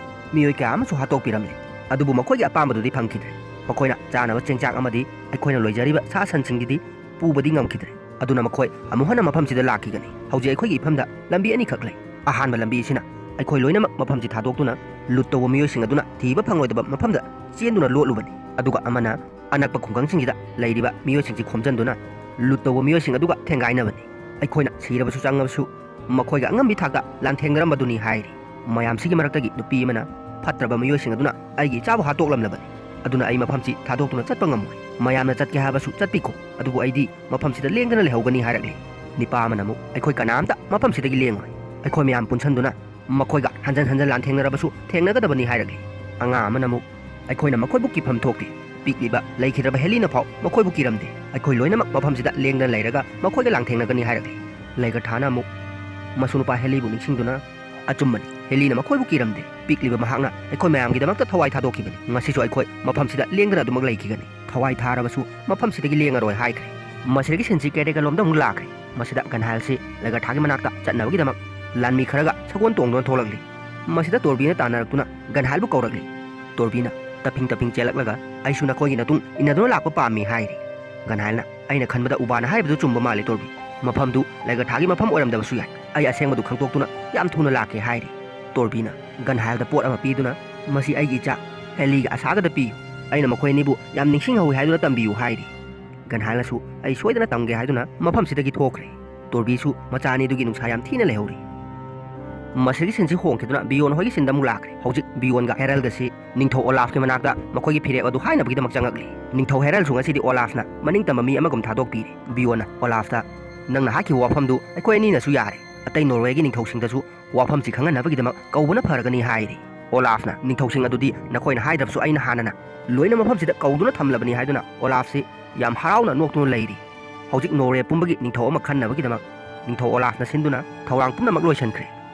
ꯃꯤꯑꯣꯏ ꯀꯌꯥ ꯑꯃꯁꯨ ꯍꯥꯠꯇꯣꯛꯄꯤꯔꯝꯂꯦ, ꯑꯗꯨꯕꯨ ꯃꯈꯣꯏꯒꯤ ꯑꯄꯥꯝꯕꯗꯨꯗꯤ ꯐꯪꯈꯤꯗ꯭ꯔꯦ꯫ ꯃꯈꯣꯏꯅ ꯆꯥꯅꯕ ꯆꯦꯡꯆꯥꯛ ꯑꯃꯗꯤ ꯑꯩꯈꯣꯏꯅ ꯂꯣꯏꯖꯔꯤꯕ ꯁꯥ ꯁꯟꯁꯤꯡꯒꯤꯗꯤ ꯄꯨꯕꯗꯤ ꯉꯝꯈꯤꯗ꯭ꯔꯦ꯫ ꯑꯗꯨꯅ ꯃꯈꯣꯏ ꯑꯃꯨꯛ ꯍꯟꯅ ꯃꯐꯝꯁꯤꯗ ꯂꯥꯛꯈꯤꯒꯅꯤ꯫ ꯍꯧꯖꯤꯛ ꯑꯩꯈꯣꯏꯒꯤ ꯏꯐꯝꯗ ꯂꯝꯕꯤ ꯑꯅꯤꯈꯛ ꯂꯩ꯫ ꯑꯍꯥꯟꯕ ꯂꯝꯕꯤ ꯑꯁꯤꯅ ꯑꯩꯈꯣꯏ ꯂꯣꯏꯅꯃꯛ ꯃꯐꯝꯁꯤ ꯊꯥꯗꯣꯛꯇꯨꯅ ꯂꯨꯠ ꯇꯧꯕ ꯃꯤꯑꯣꯏꯁꯤꯡ ꯑꯗꯨꯅ ꯊꯤꯕ ꯐꯪꯂꯣꯏꯗꯕ ꯃꯐꯝꯗ ꯆꯦꯟꯗꯨꯅ ꯂꯣꯠꯂꯨꯕꯅꯤ, ꯑꯗꯨꯒ ꯑꯃꯅ ꯑꯅꯛꯄ ꯈꯨꯡꯒꯪꯁꯤꯡꯁꯤꯗ ꯂꯩꯔꯤꯕ ꯃꯤꯑꯣꯏꯁꯤꯡꯁꯤ ꯈꯣꯝꯖꯤꯟꯗꯨꯅ ꯂꯨꯠ ꯇꯧꯕ ꯃꯤꯑꯣꯏꯁꯤꯡ ꯑꯗꯨꯒ ꯊꯦꯡꯒꯥꯏꯅꯕꯅꯤ꯫ ꯑꯩꯈꯣꯏꯅ ꯁꯤꯔꯕꯁꯨ ꯆꯪꯉꯕꯁꯨ ꯃꯈꯣꯏꯒ ꯑꯉꯝꯕꯤ ꯊꯥꯛꯇ ꯂꯥꯟꯊꯦꯡꯅꯔꯝꯕꯗꯨꯅꯤ" ꯍꯥꯏꯔꯤ꯫ ꯃꯌꯥꯝꯁꯤꯒꯤ ꯃꯔꯛꯇꯒꯤ ꯅꯨꯄꯤ ꯑꯃꯅ, "ꯐꯠꯇ꯭ꯔꯕ ꯃꯤꯑꯣꯏꯁꯤꯡ ꯑꯗꯨꯅ ꯑꯩꯒꯤ ꯏꯆꯥꯕꯨ ꯍꯥꯠꯇꯣꯛꯂꯝꯂꯕꯅꯤ, ꯑꯗꯨꯅ ꯑꯩ ꯃꯐꯝꯁꯤ ꯊꯥꯗꯣꯛꯇꯨꯅ ꯆꯠꯄ ꯉꯝꯃꯣꯏ꯫ ꯃꯌꯥꯝꯅ ꯆꯠꯀꯦ ꯍꯥꯏꯕꯁꯨ ꯆꯠꯄꯤꯈꯣ, ꯑꯗꯨꯕꯨ ꯑꯩꯗꯤ ꯃꯐꯝꯁꯤꯗ ꯂꯦꯡꯗꯅ ꯂꯩꯍꯧꯒꯅꯤ" ꯍꯥꯏꯔꯛꯂꯤ꯫ ꯅꯤꯄꯥ ꯑꯃꯅ ꯑꯃꯨꯛ, "ꯑꯩꯈꯣꯏ ꯀꯅꯥꯝꯇ ꯃꯐꯝꯁꯤꯗꯒꯤ ꯂꯦꯡꯉꯣꯏ꯫ ꯑꯩꯈꯣꯏ ꯃꯌꯥꯝ ꯄꯨꯟꯁꯤꯟꯗꯨꯅ ꯃꯈꯣꯏꯒ ꯍꯟꯖꯟ ꯍꯟꯖꯟ ꯂꯥꯟꯊꯦꯡꯅꯔꯕꯁꯨ ꯊꯦꯡꯅꯒꯗꯕꯅꯤ" ꯍꯥꯏꯔꯛꯂꯤ꯫ ꯑꯉꯥꯡ ꯑꯃꯅ ꯑꯃꯨꯛ, "ꯑꯩꯈꯣꯏꯅ ꯃꯈꯣꯏꯕꯨ ꯀꯤꯐꯝ ꯊꯣꯛꯇꯦ꯫ ꯄꯤꯛꯂꯤꯕ ꯂꯩꯈꯤꯗ꯭ꯔꯕ ꯍꯦꯂꯤꯅ ꯐꯥꯎ ꯃꯈꯣꯏꯕꯨ ꯀꯤꯔꯝꯗꯦ꯫ ꯑꯩꯈꯣꯏ ꯂꯣꯏꯅꯃꯛ ꯃꯐꯝꯁꯤꯗ ꯂꯦꯡꯗꯅ ꯂꯩꯔꯒ ꯃꯈꯣꯏꯒ ꯂꯥꯟꯊꯦꯡꯅꯒꯅꯤ" ꯍꯥꯏꯔꯛꯂꯤ꯫ ꯂꯩꯒꯊꯥꯅ ꯑꯃꯨꯛ ꯃꯁꯨ ꯅꯨꯄꯥ ꯍꯦꯂꯤꯕꯨ ꯅꯤꯡꯁꯤꯡꯗꯨꯅ, "ꯑꯆꯨꯝꯕꯅꯤ, ꯍꯦꯂꯤꯅ ꯃꯈꯣꯏꯕꯨ ꯀꯤꯔꯝꯗꯦ꯫ ꯄꯤꯛꯂꯤꯕ ꯃꯍꯥꯛꯅ ꯑꯩꯈꯣꯏ ꯃꯌꯥꯝꯒꯤꯗꯃꯛꯇ ꯊꯋꯥꯏ ꯊꯥꯗꯣꯛꯈꯤꯕꯅꯤ꯫ ꯉꯁꯤꯁꯨ ꯑꯩꯈꯣꯏ ꯃꯐꯝꯁꯤꯗ ꯂꯦꯡꯗꯅ ꯑꯗꯨꯃꯛ ꯂꯩꯈꯤꯒꯅꯤ꯫ ꯊꯋꯥꯏ ꯊꯥꯔꯕꯁꯨ ꯃꯐꯝꯁꯤꯗꯒꯤ ꯂꯦꯡꯉꯔꯣꯏ" ꯍꯥꯏꯈ꯭ꯔꯦ꯫ ꯃꯁꯤꯗꯒꯤ ꯁꯤꯟꯁꯤ ꯀꯦꯔꯦꯀꯔꯂꯣꯝꯗ ꯑꯃꯨꯛ ꯂꯥꯛꯈ꯭ꯔꯦ꯫ ꯃꯁꯤꯗ ꯒꯟꯍꯥꯏꯜꯁꯤ ꯂꯒꯊꯥꯒꯤ ꯃꯅꯥꯛꯇ ꯆꯠꯅꯕꯒꯤꯗꯃꯛ ꯂꯥꯟꯃꯤ ꯈꯔꯒ ꯁꯒꯣꯜ ꯇꯣꯡꯗꯨꯅ ꯊꯣꯛꯂꯛꯂꯤ꯫ ꯃꯁꯤꯗ ꯇꯣꯔꯕꯤꯅ ꯇꯥꯟꯅꯔꯛꯇꯨꯅ ꯒꯟꯍꯥꯏꯜꯕꯨ ꯀꯧꯔꯛꯂꯤ꯫ ꯇꯣꯔꯕꯤꯅ ꯇꯞꯐꯤꯡ ꯇꯞꯐꯤꯡ ꯆꯦꯜꯂꯛꯂꯒ, "ꯑꯩꯁꯨ ꯅꯈꯣꯏꯒꯤ ꯅꯇꯨꯡ ꯏꯟꯅꯗꯨꯅ ꯂꯥꯛꯄ ꯄꯥꯝꯃꯤ" ꯍꯥꯏꯔꯤ꯫ ꯒꯟꯍꯥꯏꯜꯅ, "ꯑꯩꯅ ꯈꯟꯕꯗ ꯎꯕꯥꯅ ꯍꯥꯏꯔꯤꯕꯗꯨ ꯆꯨꯝꯕ ꯃꯥꯜꯂꯦ ꯇꯣꯔꯕꯤ꯫ ꯃꯐꯝꯗꯨ ꯂꯒꯊꯥꯒꯤ ꯃꯐꯝ ꯑꯣꯏꯔꯝꯗꯕꯁꯨ ꯌꯥꯏ꯫ ꯑꯩ ꯑꯁꯦꯡꯕꯗꯨ ꯈꯪꯗꯣꯛꯇꯨꯅ ꯌꯥꯝ ꯊꯨꯅ ꯂꯥꯛꯀꯦ" ꯍꯥꯏꯔꯤ꯫ ꯇꯣꯔꯕꯤꯅ ꯒꯟꯍꯥꯏꯜꯗ ꯄꯣꯠ ꯑꯃ ꯄꯤꯗꯨꯅ, "ꯃꯁꯤ ꯑꯩꯒꯤ ꯏꯆꯥ ꯍꯦꯂꯤꯒ ꯑꯁꯥꯒꯗ ꯄꯤꯌꯨ꯫ ꯑꯩꯅ ꯃꯈꯣꯏ ꯑꯅꯤꯕꯨ ꯌꯥꯝ ꯅꯤꯡꯁꯤꯡꯍꯧꯏ ꯍꯥꯏꯗꯨꯅ ꯇꯝꯕꯤꯌꯨ" ꯍꯥꯏꯔꯤ꯫ ꯒꯟꯍꯥꯏꯜꯅꯁꯨ "ꯑꯩ ꯁꯣꯏꯗꯅ ꯇꯝꯒꯦ" ꯍꯥꯏꯗꯨꯅ ꯃꯐꯝꯁꯤꯗꯒꯤ ꯊꯣꯛꯈ꯭ꯔꯦ꯫ ꯇꯣꯔꯕꯤꯁꯨ ꯃꯆꯥ ꯑꯅꯤꯗꯨꯒꯤ ꯅꯨꯡꯁꯥ ꯌꯥꯝ ꯊꯤꯅ ꯂꯩꯍꯧꯔꯤ꯫ ꯃꯁꯤꯒꯤ ꯁꯤꯟꯁꯤ ꯍꯣꯡꯈꯤꯗꯨꯅ ꯕꯤꯌꯣꯟ ꯍꯣꯏꯒꯤ ꯁꯤꯟꯗ ꯑꯃꯨꯛ ꯂꯥꯛꯈ꯭ꯔꯦ꯫ ꯍꯧꯖꯤꯛ ꯕꯤꯌꯣꯟꯒ ꯍꯦꯔꯜꯒꯁꯤ ꯅꯤꯡꯊꯧ ꯑꯣꯂꯥꯐꯀꯤ ꯃꯅꯥꯛꯇ ꯃꯈꯣꯏꯒꯤ ꯐꯤꯔꯦꯞ ꯑꯗꯨ ꯍꯥꯏꯅꯕꯒꯤꯗꯃꯛ ꯆꯪꯉꯛꯂꯤ꯫ ꯅꯤꯡꯊꯧ ꯍꯦꯔꯜꯁꯨ ꯉꯁꯤꯗꯤ ꯑꯣꯂꯥꯐꯅ ꯃꯅꯤꯡ ꯇꯝꯕ ꯃꯤ ꯑꯃꯒꯨꯝ ꯊꯥꯗꯣꯛꯄꯤꯔꯦ꯫ ꯕꯤꯌꯣꯟꯅ ꯑꯣꯂꯥꯐꯇ, "ꯅꯪꯅ ꯍꯥꯏꯈꯤꯕ ꯋꯥꯐꯝꯗꯨ ꯑꯩꯈꯣꯏ ꯑꯅꯤꯅꯁꯨ ꯌꯥꯔꯦ꯫ ꯑꯇꯩ ꯅꯣꯔꯋꯦꯒꯤ ꯅꯤꯡꯊꯧꯁꯤꯡꯗꯁꯨ ꯋꯥꯐꯝꯁꯤ ꯈꯪꯍꯟꯅꯕꯒꯤꯗꯃꯛ ꯀꯧꯕꯅ ꯐꯔꯒꯅꯤ" ꯍꯥꯏꯔꯤ꯫ ꯑꯣꯂꯥꯐꯅ, "ꯅꯤꯡꯊꯧꯁꯤꯡ ꯑꯗꯨꯗꯤ ꯅꯈꯣꯏꯅ ꯍꯥꯏꯗ꯭ꯔꯕꯁꯨ ꯑꯩꯅ ꯍꯥꯟꯅꯅ ꯂꯣꯏꯅ ꯃꯐꯝꯁꯤꯗ ꯀꯧꯗꯨꯅ ꯊꯝꯂꯕꯅꯤ" ꯍꯥꯏꯗꯨꯅ ꯑꯣꯂꯥꯐꯁꯤ ꯌꯥꯝ ꯍꯔꯥꯎꯅ ꯅꯣꯛꯇꯨꯅ ꯂꯩꯔꯤ꯫ ꯍꯧꯖꯤꯛ ꯅꯣꯔꯋꯦ ꯄꯨꯝꯕꯒꯤ ꯅꯤꯡꯊꯧ ꯑꯃ ꯈꯟꯅꯕꯒꯤꯗꯃꯛ ꯅꯤꯡꯊꯧ ꯑꯣꯂꯥꯐꯅ ꯁꯤꯟꯗꯨꯅ ꯊꯧꯔꯥꯡ ꯄꯨꯝꯅꯃꯛ ꯂꯣꯏꯁꯤꯟꯈ꯭ꯔꯦ꯫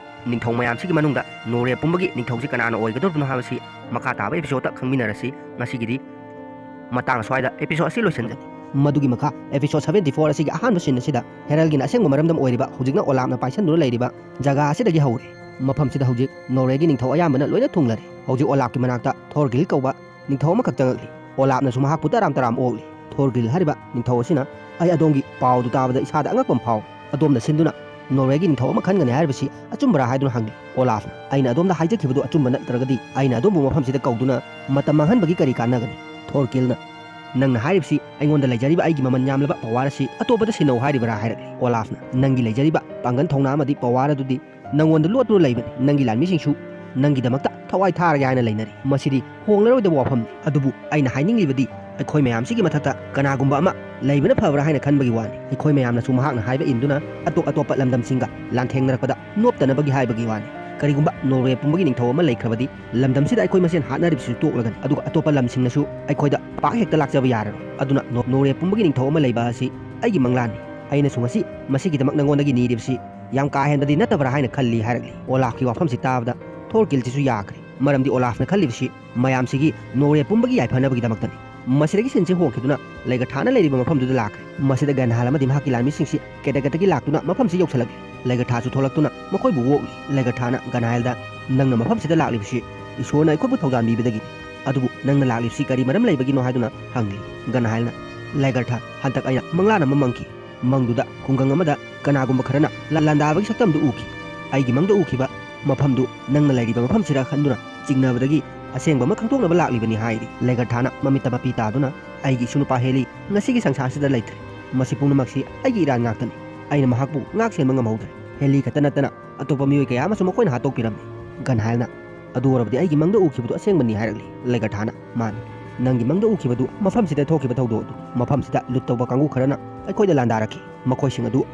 ꯅꯤꯡꯊꯧ ꯃꯌꯥꯝꯁꯤꯒꯤ ꯃꯅꯨꯡꯗ ꯅꯣꯔꯋꯦ ꯄꯨꯝꯕꯒꯤ ꯅꯤꯡꯊꯧꯁꯤ ꯀꯅꯥꯅ ꯑꯣꯏꯒꯗꯧꯔꯤꯕꯅꯣ ꯍꯥꯏꯕꯁꯤ ꯃꯈꯥ ꯇꯥꯕ episode ꯈꯪꯃꯤꯟꯅꯔꯁꯤ꯫ ꯉꯁꯤꯒꯤꯗꯤ ꯃꯇꯥꯡ ꯑꯁ꯭ꯋꯥꯏꯗ episode ꯑꯁꯤ ꯂꯣꯏꯁꯤꯟꯖꯒꯦ꯫ ꯃꯗꯨꯒꯤ ꯃꯈꯥ episode seventy four ꯑꯁꯤꯒꯤ ꯑꯍꯥꯟꯕ scene ꯑꯁꯤꯗ ꯍꯦꯔꯜꯒꯤꯅ ꯑꯁꯦꯡꯕ ꯃꯔꯝꯗꯝ ꯑꯣꯏꯔꯤꯕ, ꯍꯧꯖꯤꯛꯅ ꯑꯣꯂꯥꯐꯅ ꯄꯥꯏꯁꯟꯗꯨꯅ ꯂꯩꯔꯤꯕ ꯖꯒꯥ ꯑꯁꯤꯗꯒꯤ ꯍꯧꯔꯦ꯫ ꯃꯐꯝꯁꯤꯗ ꯍꯧꯖꯤꯛ ꯅꯣꯔꯋꯦꯒꯤ ꯅꯤꯡꯊꯧ ꯑꯌꯥꯝꯕꯅ ꯂꯣꯏꯅ ꯊꯨꯡꯂꯔꯦ꯫ ꯍꯧꯖꯤꯛ ꯑꯣꯂꯥꯐꯀꯤ ꯃꯅꯥꯛꯇ ꯊꯣꯔꯒꯤꯜ ꯀꯧꯕ ꯅꯤꯡꯊꯧ ꯑꯃꯈꯛ ꯆꯪꯉꯛꯂꯤ꯫ ꯑꯣꯂꯥꯐꯅꯁꯨ ꯃꯍꯥꯛꯄꯨ ꯇꯔꯥꯝ ꯇꯔꯥꯝ ꯑꯣꯛꯂꯤ꯫ ꯊꯣꯔꯒꯤꯜ ꯍꯥꯏꯔꯤꯕ ꯅꯤꯡꯊꯧ ꯑꯁꯤꯅ, "ꯑꯩ ꯑꯗꯣꯝꯒꯤ ꯄꯥꯎꯗꯨ ꯇꯥꯕꯗ ꯏꯁꯥꯗ ꯑꯉꯛꯄ ꯑꯃ ꯐꯥꯎꯏ꯫ ꯑꯗꯣꯝꯅ ꯁꯤꯟꯗꯨꯅ ꯅꯣꯔꯋꯦꯒꯤ ꯅꯤꯡꯊꯧ ꯑꯃ ꯈꯟꯒꯅꯤ ꯍꯥꯏꯔꯤꯕꯁꯤ ꯑꯆꯨꯝꯕꯔꯥ?" ꯍꯥꯏꯗꯨꯅ ꯍꯪꯂꯤ꯫ ꯑꯣꯂꯥꯐꯅ, "ꯑꯩꯅ ꯑꯗꯣꯝꯗ ꯍꯥꯏꯖꯈꯤꯕꯗꯨ ꯑꯆꯨꯝꯕ ꯅꯠꯇ꯭ꯔꯒꯗꯤ ꯑꯩꯅ ꯑꯗꯣꯝꯕꯨ ꯃꯐꯝꯁꯤꯗ ꯀꯧꯗꯨꯅ ꯃꯇꯝ ꯃꯥꯡꯍꯟꯕꯒꯤ ꯀꯔꯤ ꯀꯥꯟꯅꯒꯅꯤ?" ꯊꯣꯔꯀꯤꯜꯅ, "ꯅꯪꯅ ꯍꯥꯏꯔꯤꯕꯁꯤ ꯑꯩꯉꯣꯟꯗ ꯂꯩꯖꯔꯤꯕ ꯑꯩꯒꯤ ꯃꯃꯜ ꯌꯥꯝꯂꯕ power ꯑꯁꯤ ꯑꯇꯣꯞꯄꯗ ꯁꯤꯟꯅꯧ ꯍꯥꯏꯔꯤꯕꯔꯥ?" ꯍꯥꯏꯔꯛꯂꯤ꯫ ꯑꯣꯂꯥꯐꯅ, "ꯅꯪꯒꯤ ꯂꯩꯖꯔꯤꯕ ꯄꯥꯡꯒꯜ ꯊꯧꯅꯥ ꯑꯃꯗꯤ power ꯑꯗꯨꯗꯤ ꯅꯪꯉꯣꯟꯗ ꯂꯣꯠꯇꯨꯅ ꯂꯩꯕꯅꯤ꯫ ꯅꯪꯒꯤ ꯂꯥꯟꯃꯤꯁꯤꯡꯁꯨ ꯅꯪꯒꯤꯗꯃꯛꯇ ꯊꯋꯥꯏ ꯊꯥꯔꯒꯦ ꯍꯥꯏꯅ ꯂꯩꯅꯔꯤ꯫ ꯃꯁꯤꯗꯤ ꯍꯣꯡꯂꯔꯣꯏꯗꯕ ꯋꯥꯐꯝꯅꯤ꯫ ꯑꯗꯨꯕꯨ ꯑꯩꯅ ꯍꯥꯏꯅꯤꯡꯂꯤꯕꯗꯤ ꯑꯩꯈꯣꯏ ꯃꯌꯥꯝꯁꯤꯒꯤ ꯃꯊꯛꯇ ꯀꯅꯥꯒꯨꯝꯕ ꯑꯃ ꯂꯩꯕꯅ ꯐꯕ꯭ꯔꯥ ꯍꯥꯏꯅ ꯈꯟꯕꯒꯤ ꯋꯥꯅꯤ꯫ ꯑꯩꯈꯣꯏ ꯃꯌꯥꯝꯅꯁꯨ ꯃꯍꯥꯛꯅ ꯍꯥꯏꯕ ꯏꯟꯗꯨꯅ ꯑꯇꯣꯞ ꯑꯇꯣꯞꯄ ꯂꯝꯗꯝꯁꯤꯡꯒ ꯂꯥꯟꯊꯦꯡꯅꯔꯛꯄꯗ ꯅꯣꯞꯇꯅꯕꯒꯤ ꯍꯥꯏꯕꯒꯤ ꯋꯥꯅꯤ꯫ ꯀꯔꯤꯒꯨꯝꯕ ꯅꯣꯔꯋꯦ ꯄꯨꯝꯕꯒꯤ ꯅꯤꯡꯊꯧ ꯑꯃ ꯂꯩꯈ꯭ꯔꯕꯗꯤ ꯂꯝꯗꯝꯁꯤꯗ ꯑꯩꯈꯣꯏ ꯃꯁꯦꯟ ꯍꯥꯠꯅꯔꯤꯕꯁꯤꯁꯨ ꯇꯣꯛꯂꯒꯅꯤ, ꯑꯗꯨꯒ ꯑꯇꯣꯞꯄ ꯂꯝꯁꯤꯡꯅꯁꯨ ꯑꯩꯈꯣꯏꯗ ꯄꯥꯛ ꯍꯦꯛꯇ ꯂꯥꯛꯆꯕ ꯌꯥꯔꯔꯣꯏ꯫ ꯑꯗꯨꯅ ꯅꯣ-, ꯅꯣꯔꯋꯦ ꯄꯨꯝꯕꯒꯤ ꯅꯤꯡꯊꯧ ꯑꯃ ꯂꯩꯕ ꯑꯁꯤ ꯑꯩꯒꯤ ꯃꯪꯂꯥꯟꯅꯤ꯫ ꯑꯩꯅꯁꯨ ꯉꯁꯤ ꯃꯁꯤꯒꯤꯗꯃꯛ ꯅꯉꯣꯟꯗꯒꯤ ꯅꯤꯔꯤꯕꯁꯤ ꯌꯥꯝ ꯀꯥ ꯍꯦꯟꯕꯗꯤ ꯅꯠꯇꯕ꯭ꯔꯥ ꯍꯥꯏꯅ ꯈꯜꯂꯤ" ꯍꯥꯏꯔꯛꯂꯤ꯫ ꯑꯣꯂꯥꯐꯀꯤ ꯋꯥꯐꯝꯁꯤ ꯇꯥꯕꯗ ꯊꯣꯔꯀꯤꯜꯁꯤꯁꯨ ꯌꯥꯈ꯭ꯔꯦ꯫ ꯃꯔꯝꯗꯤ ꯑꯣꯂꯥꯐꯅ ꯈꯜꯂꯤꯕꯁꯤ ꯃꯌꯥꯝꯁꯤꯒꯤ ꯅꯣꯔꯋꯦ ꯄꯨꯝꯕꯒꯤ ꯌꯥꯏꯐꯅꯕꯒꯤꯗꯃꯛꯇꯅꯤ꯫ ꯃꯁꯤꯗꯒꯤ ꯁꯤꯟꯁꯤ ꯍꯣꯡꯈꯤꯗꯨꯅ ꯂꯩꯒꯔꯊꯥꯅ ꯂꯩꯔꯤꯕ ꯃꯐꯝꯗꯨꯗ ꯂꯥꯛꯈ꯭ꯔꯦ꯫ ꯃꯁꯤꯗ ꯒꯟꯍꯥꯜ ꯑꯃꯗꯤ ꯃꯍꯥꯛꯀꯤ ꯂꯥꯟꯃꯤꯁꯤꯡꯁꯤ ꯀꯦꯇꯒꯇꯒꯤ ꯂꯥꯛꯇꯨꯅ ꯃꯐꯝꯁꯤ ꯌꯧꯁꯤꯜꯂꯛꯂꯤ꯫ ꯂꯩꯒꯔꯊꯥꯁꯨ ꯊꯣꯛꯂꯛꯇꯨꯅ ꯃꯈꯣꯏꯕꯨ ꯑꯣꯛꯂꯤ꯫ ꯂꯩꯒꯔꯊꯥꯅ ꯒꯟꯍꯥꯏꯜꯗ, "ꯅꯪꯅ ꯃꯐꯝꯁꯤꯗ ꯂꯥꯛꯂꯤꯕꯁꯤ ꯏꯁꯣꯔꯅ ꯑꯩꯈꯣꯏꯕꯨ ꯊꯧꯖꯥꯟꯕꯤꯕꯗꯒꯤꯅꯤ꯫ ꯑꯗꯨꯕꯨ ꯅꯪꯅ ꯂꯥꯛꯂꯤꯕꯁꯤ ꯀꯔꯤ ꯃꯔꯝ ꯂꯩꯕꯒꯤꯅꯣ?" ꯍꯥꯏꯗꯨꯅ ꯍꯪꯂꯤ꯫ ꯒꯟꯍꯥꯏꯜꯅ, "ꯂꯩꯒꯔꯊꯥ, ꯍꯟꯗꯛ ꯑꯩꯅ ꯃꯪꯂꯥꯟ ꯑꯃ ꯃꯪꯈꯤ꯫ ꯃꯪꯗꯨꯗ ꯈꯨꯡꯒꯪ ꯑꯃꯗ ꯀꯅꯥꯒꯨꯝꯕ ꯈꯔꯅ ꯂ-, ꯂꯥꯟꯗꯥꯕꯒꯤ ꯁꯛꯇꯝꯗꯨ ꯎꯈꯤ꯫ ꯑꯩꯒꯤ ꯃꯪꯗ ꯎꯈꯤꯕ ꯃꯐꯝꯗꯨ ꯅꯪꯅ ꯂꯩꯔꯤꯕ ꯃꯐꯝꯁꯤꯔ ꯈꯟꯗꯨꯅ ꯆꯤꯡꯅꯕꯗꯒꯤ ꯑꯁꯦꯡꯕ ꯑꯃ ꯈꯪꯗꯣꯛꯅꯕ ꯂꯥꯛꯂꯤꯕꯅꯤ" ꯍꯥꯏꯔꯤ꯫ ꯂꯩꯒꯔꯊꯥꯅ ꯃꯃꯤꯠꯇ ꯃꯄꯤ ꯇꯥꯗꯨꯅ, "ꯑꯩꯒꯤ ꯏꯁꯨ ꯅꯨꯄꯥ ꯍꯦꯂꯤ ꯉꯁꯤꯒꯤ ꯁꯪꯁꯥꯔꯁꯤꯗ ꯂꯩꯇ꯭ꯔꯦ꯫ ꯃꯁꯤ ꯄꯨꯝꯅꯃꯛꯁꯤ ꯑꯩꯒꯤ ꯏꯔꯥꯟ ꯉꯥꯛꯇꯅꯤ꯫ ꯑꯩꯅ ꯃꯍꯥꯛꯄꯨ ꯉꯥꯛ ꯁꯦꯟꯕ ꯉꯝꯍꯧꯗ꯭ꯔꯦ꯫ ꯍꯦꯂꯤ ꯈꯛꯇ ꯅꯠꯇꯅ ꯑꯇꯣꯞꯄ ꯃꯤꯑꯣꯏ ꯀꯌꯥ ꯑꯃꯁꯨ ꯃꯈꯣꯏꯅ ꯍꯥꯠꯇꯣꯛꯄꯤꯔꯝꯃꯤ꯫ ꯒꯟꯍꯥꯏꯜꯅ, "ꯑꯗꯨ ꯑꯣꯏꯔꯕꯗꯤ ꯑꯩꯒꯤ ꯃꯪꯗ ꯎꯈꯤꯕꯗꯨ ꯑꯁꯦꯡꯕꯅꯤ" ꯍꯥꯏꯔꯛꯂꯤ꯫ ꯂꯩꯒꯔꯊꯥꯅ, "ꯃꯥꯅꯤ, ꯅꯪꯒꯤ ꯃꯪꯗ ꯎꯈꯤꯕꯗꯨ ꯃꯐꯝꯁꯤꯗ ꯊꯣꯛꯈꯤꯕ ꯊꯧꯗꯣꯛ ꯑꯗꯨ, ꯃꯐꯝꯁꯤꯗ ꯂꯨꯠ ꯇꯧꯕ ꯀꯥꯡꯕꯨ ꯈꯔꯅ ꯑꯩꯈꯣꯏꯗ ꯂꯥꯟꯗꯥꯔꯛꯈꯤ꯫ ꯃꯈꯣꯏꯁꯤꯡ ꯑꯗꯨ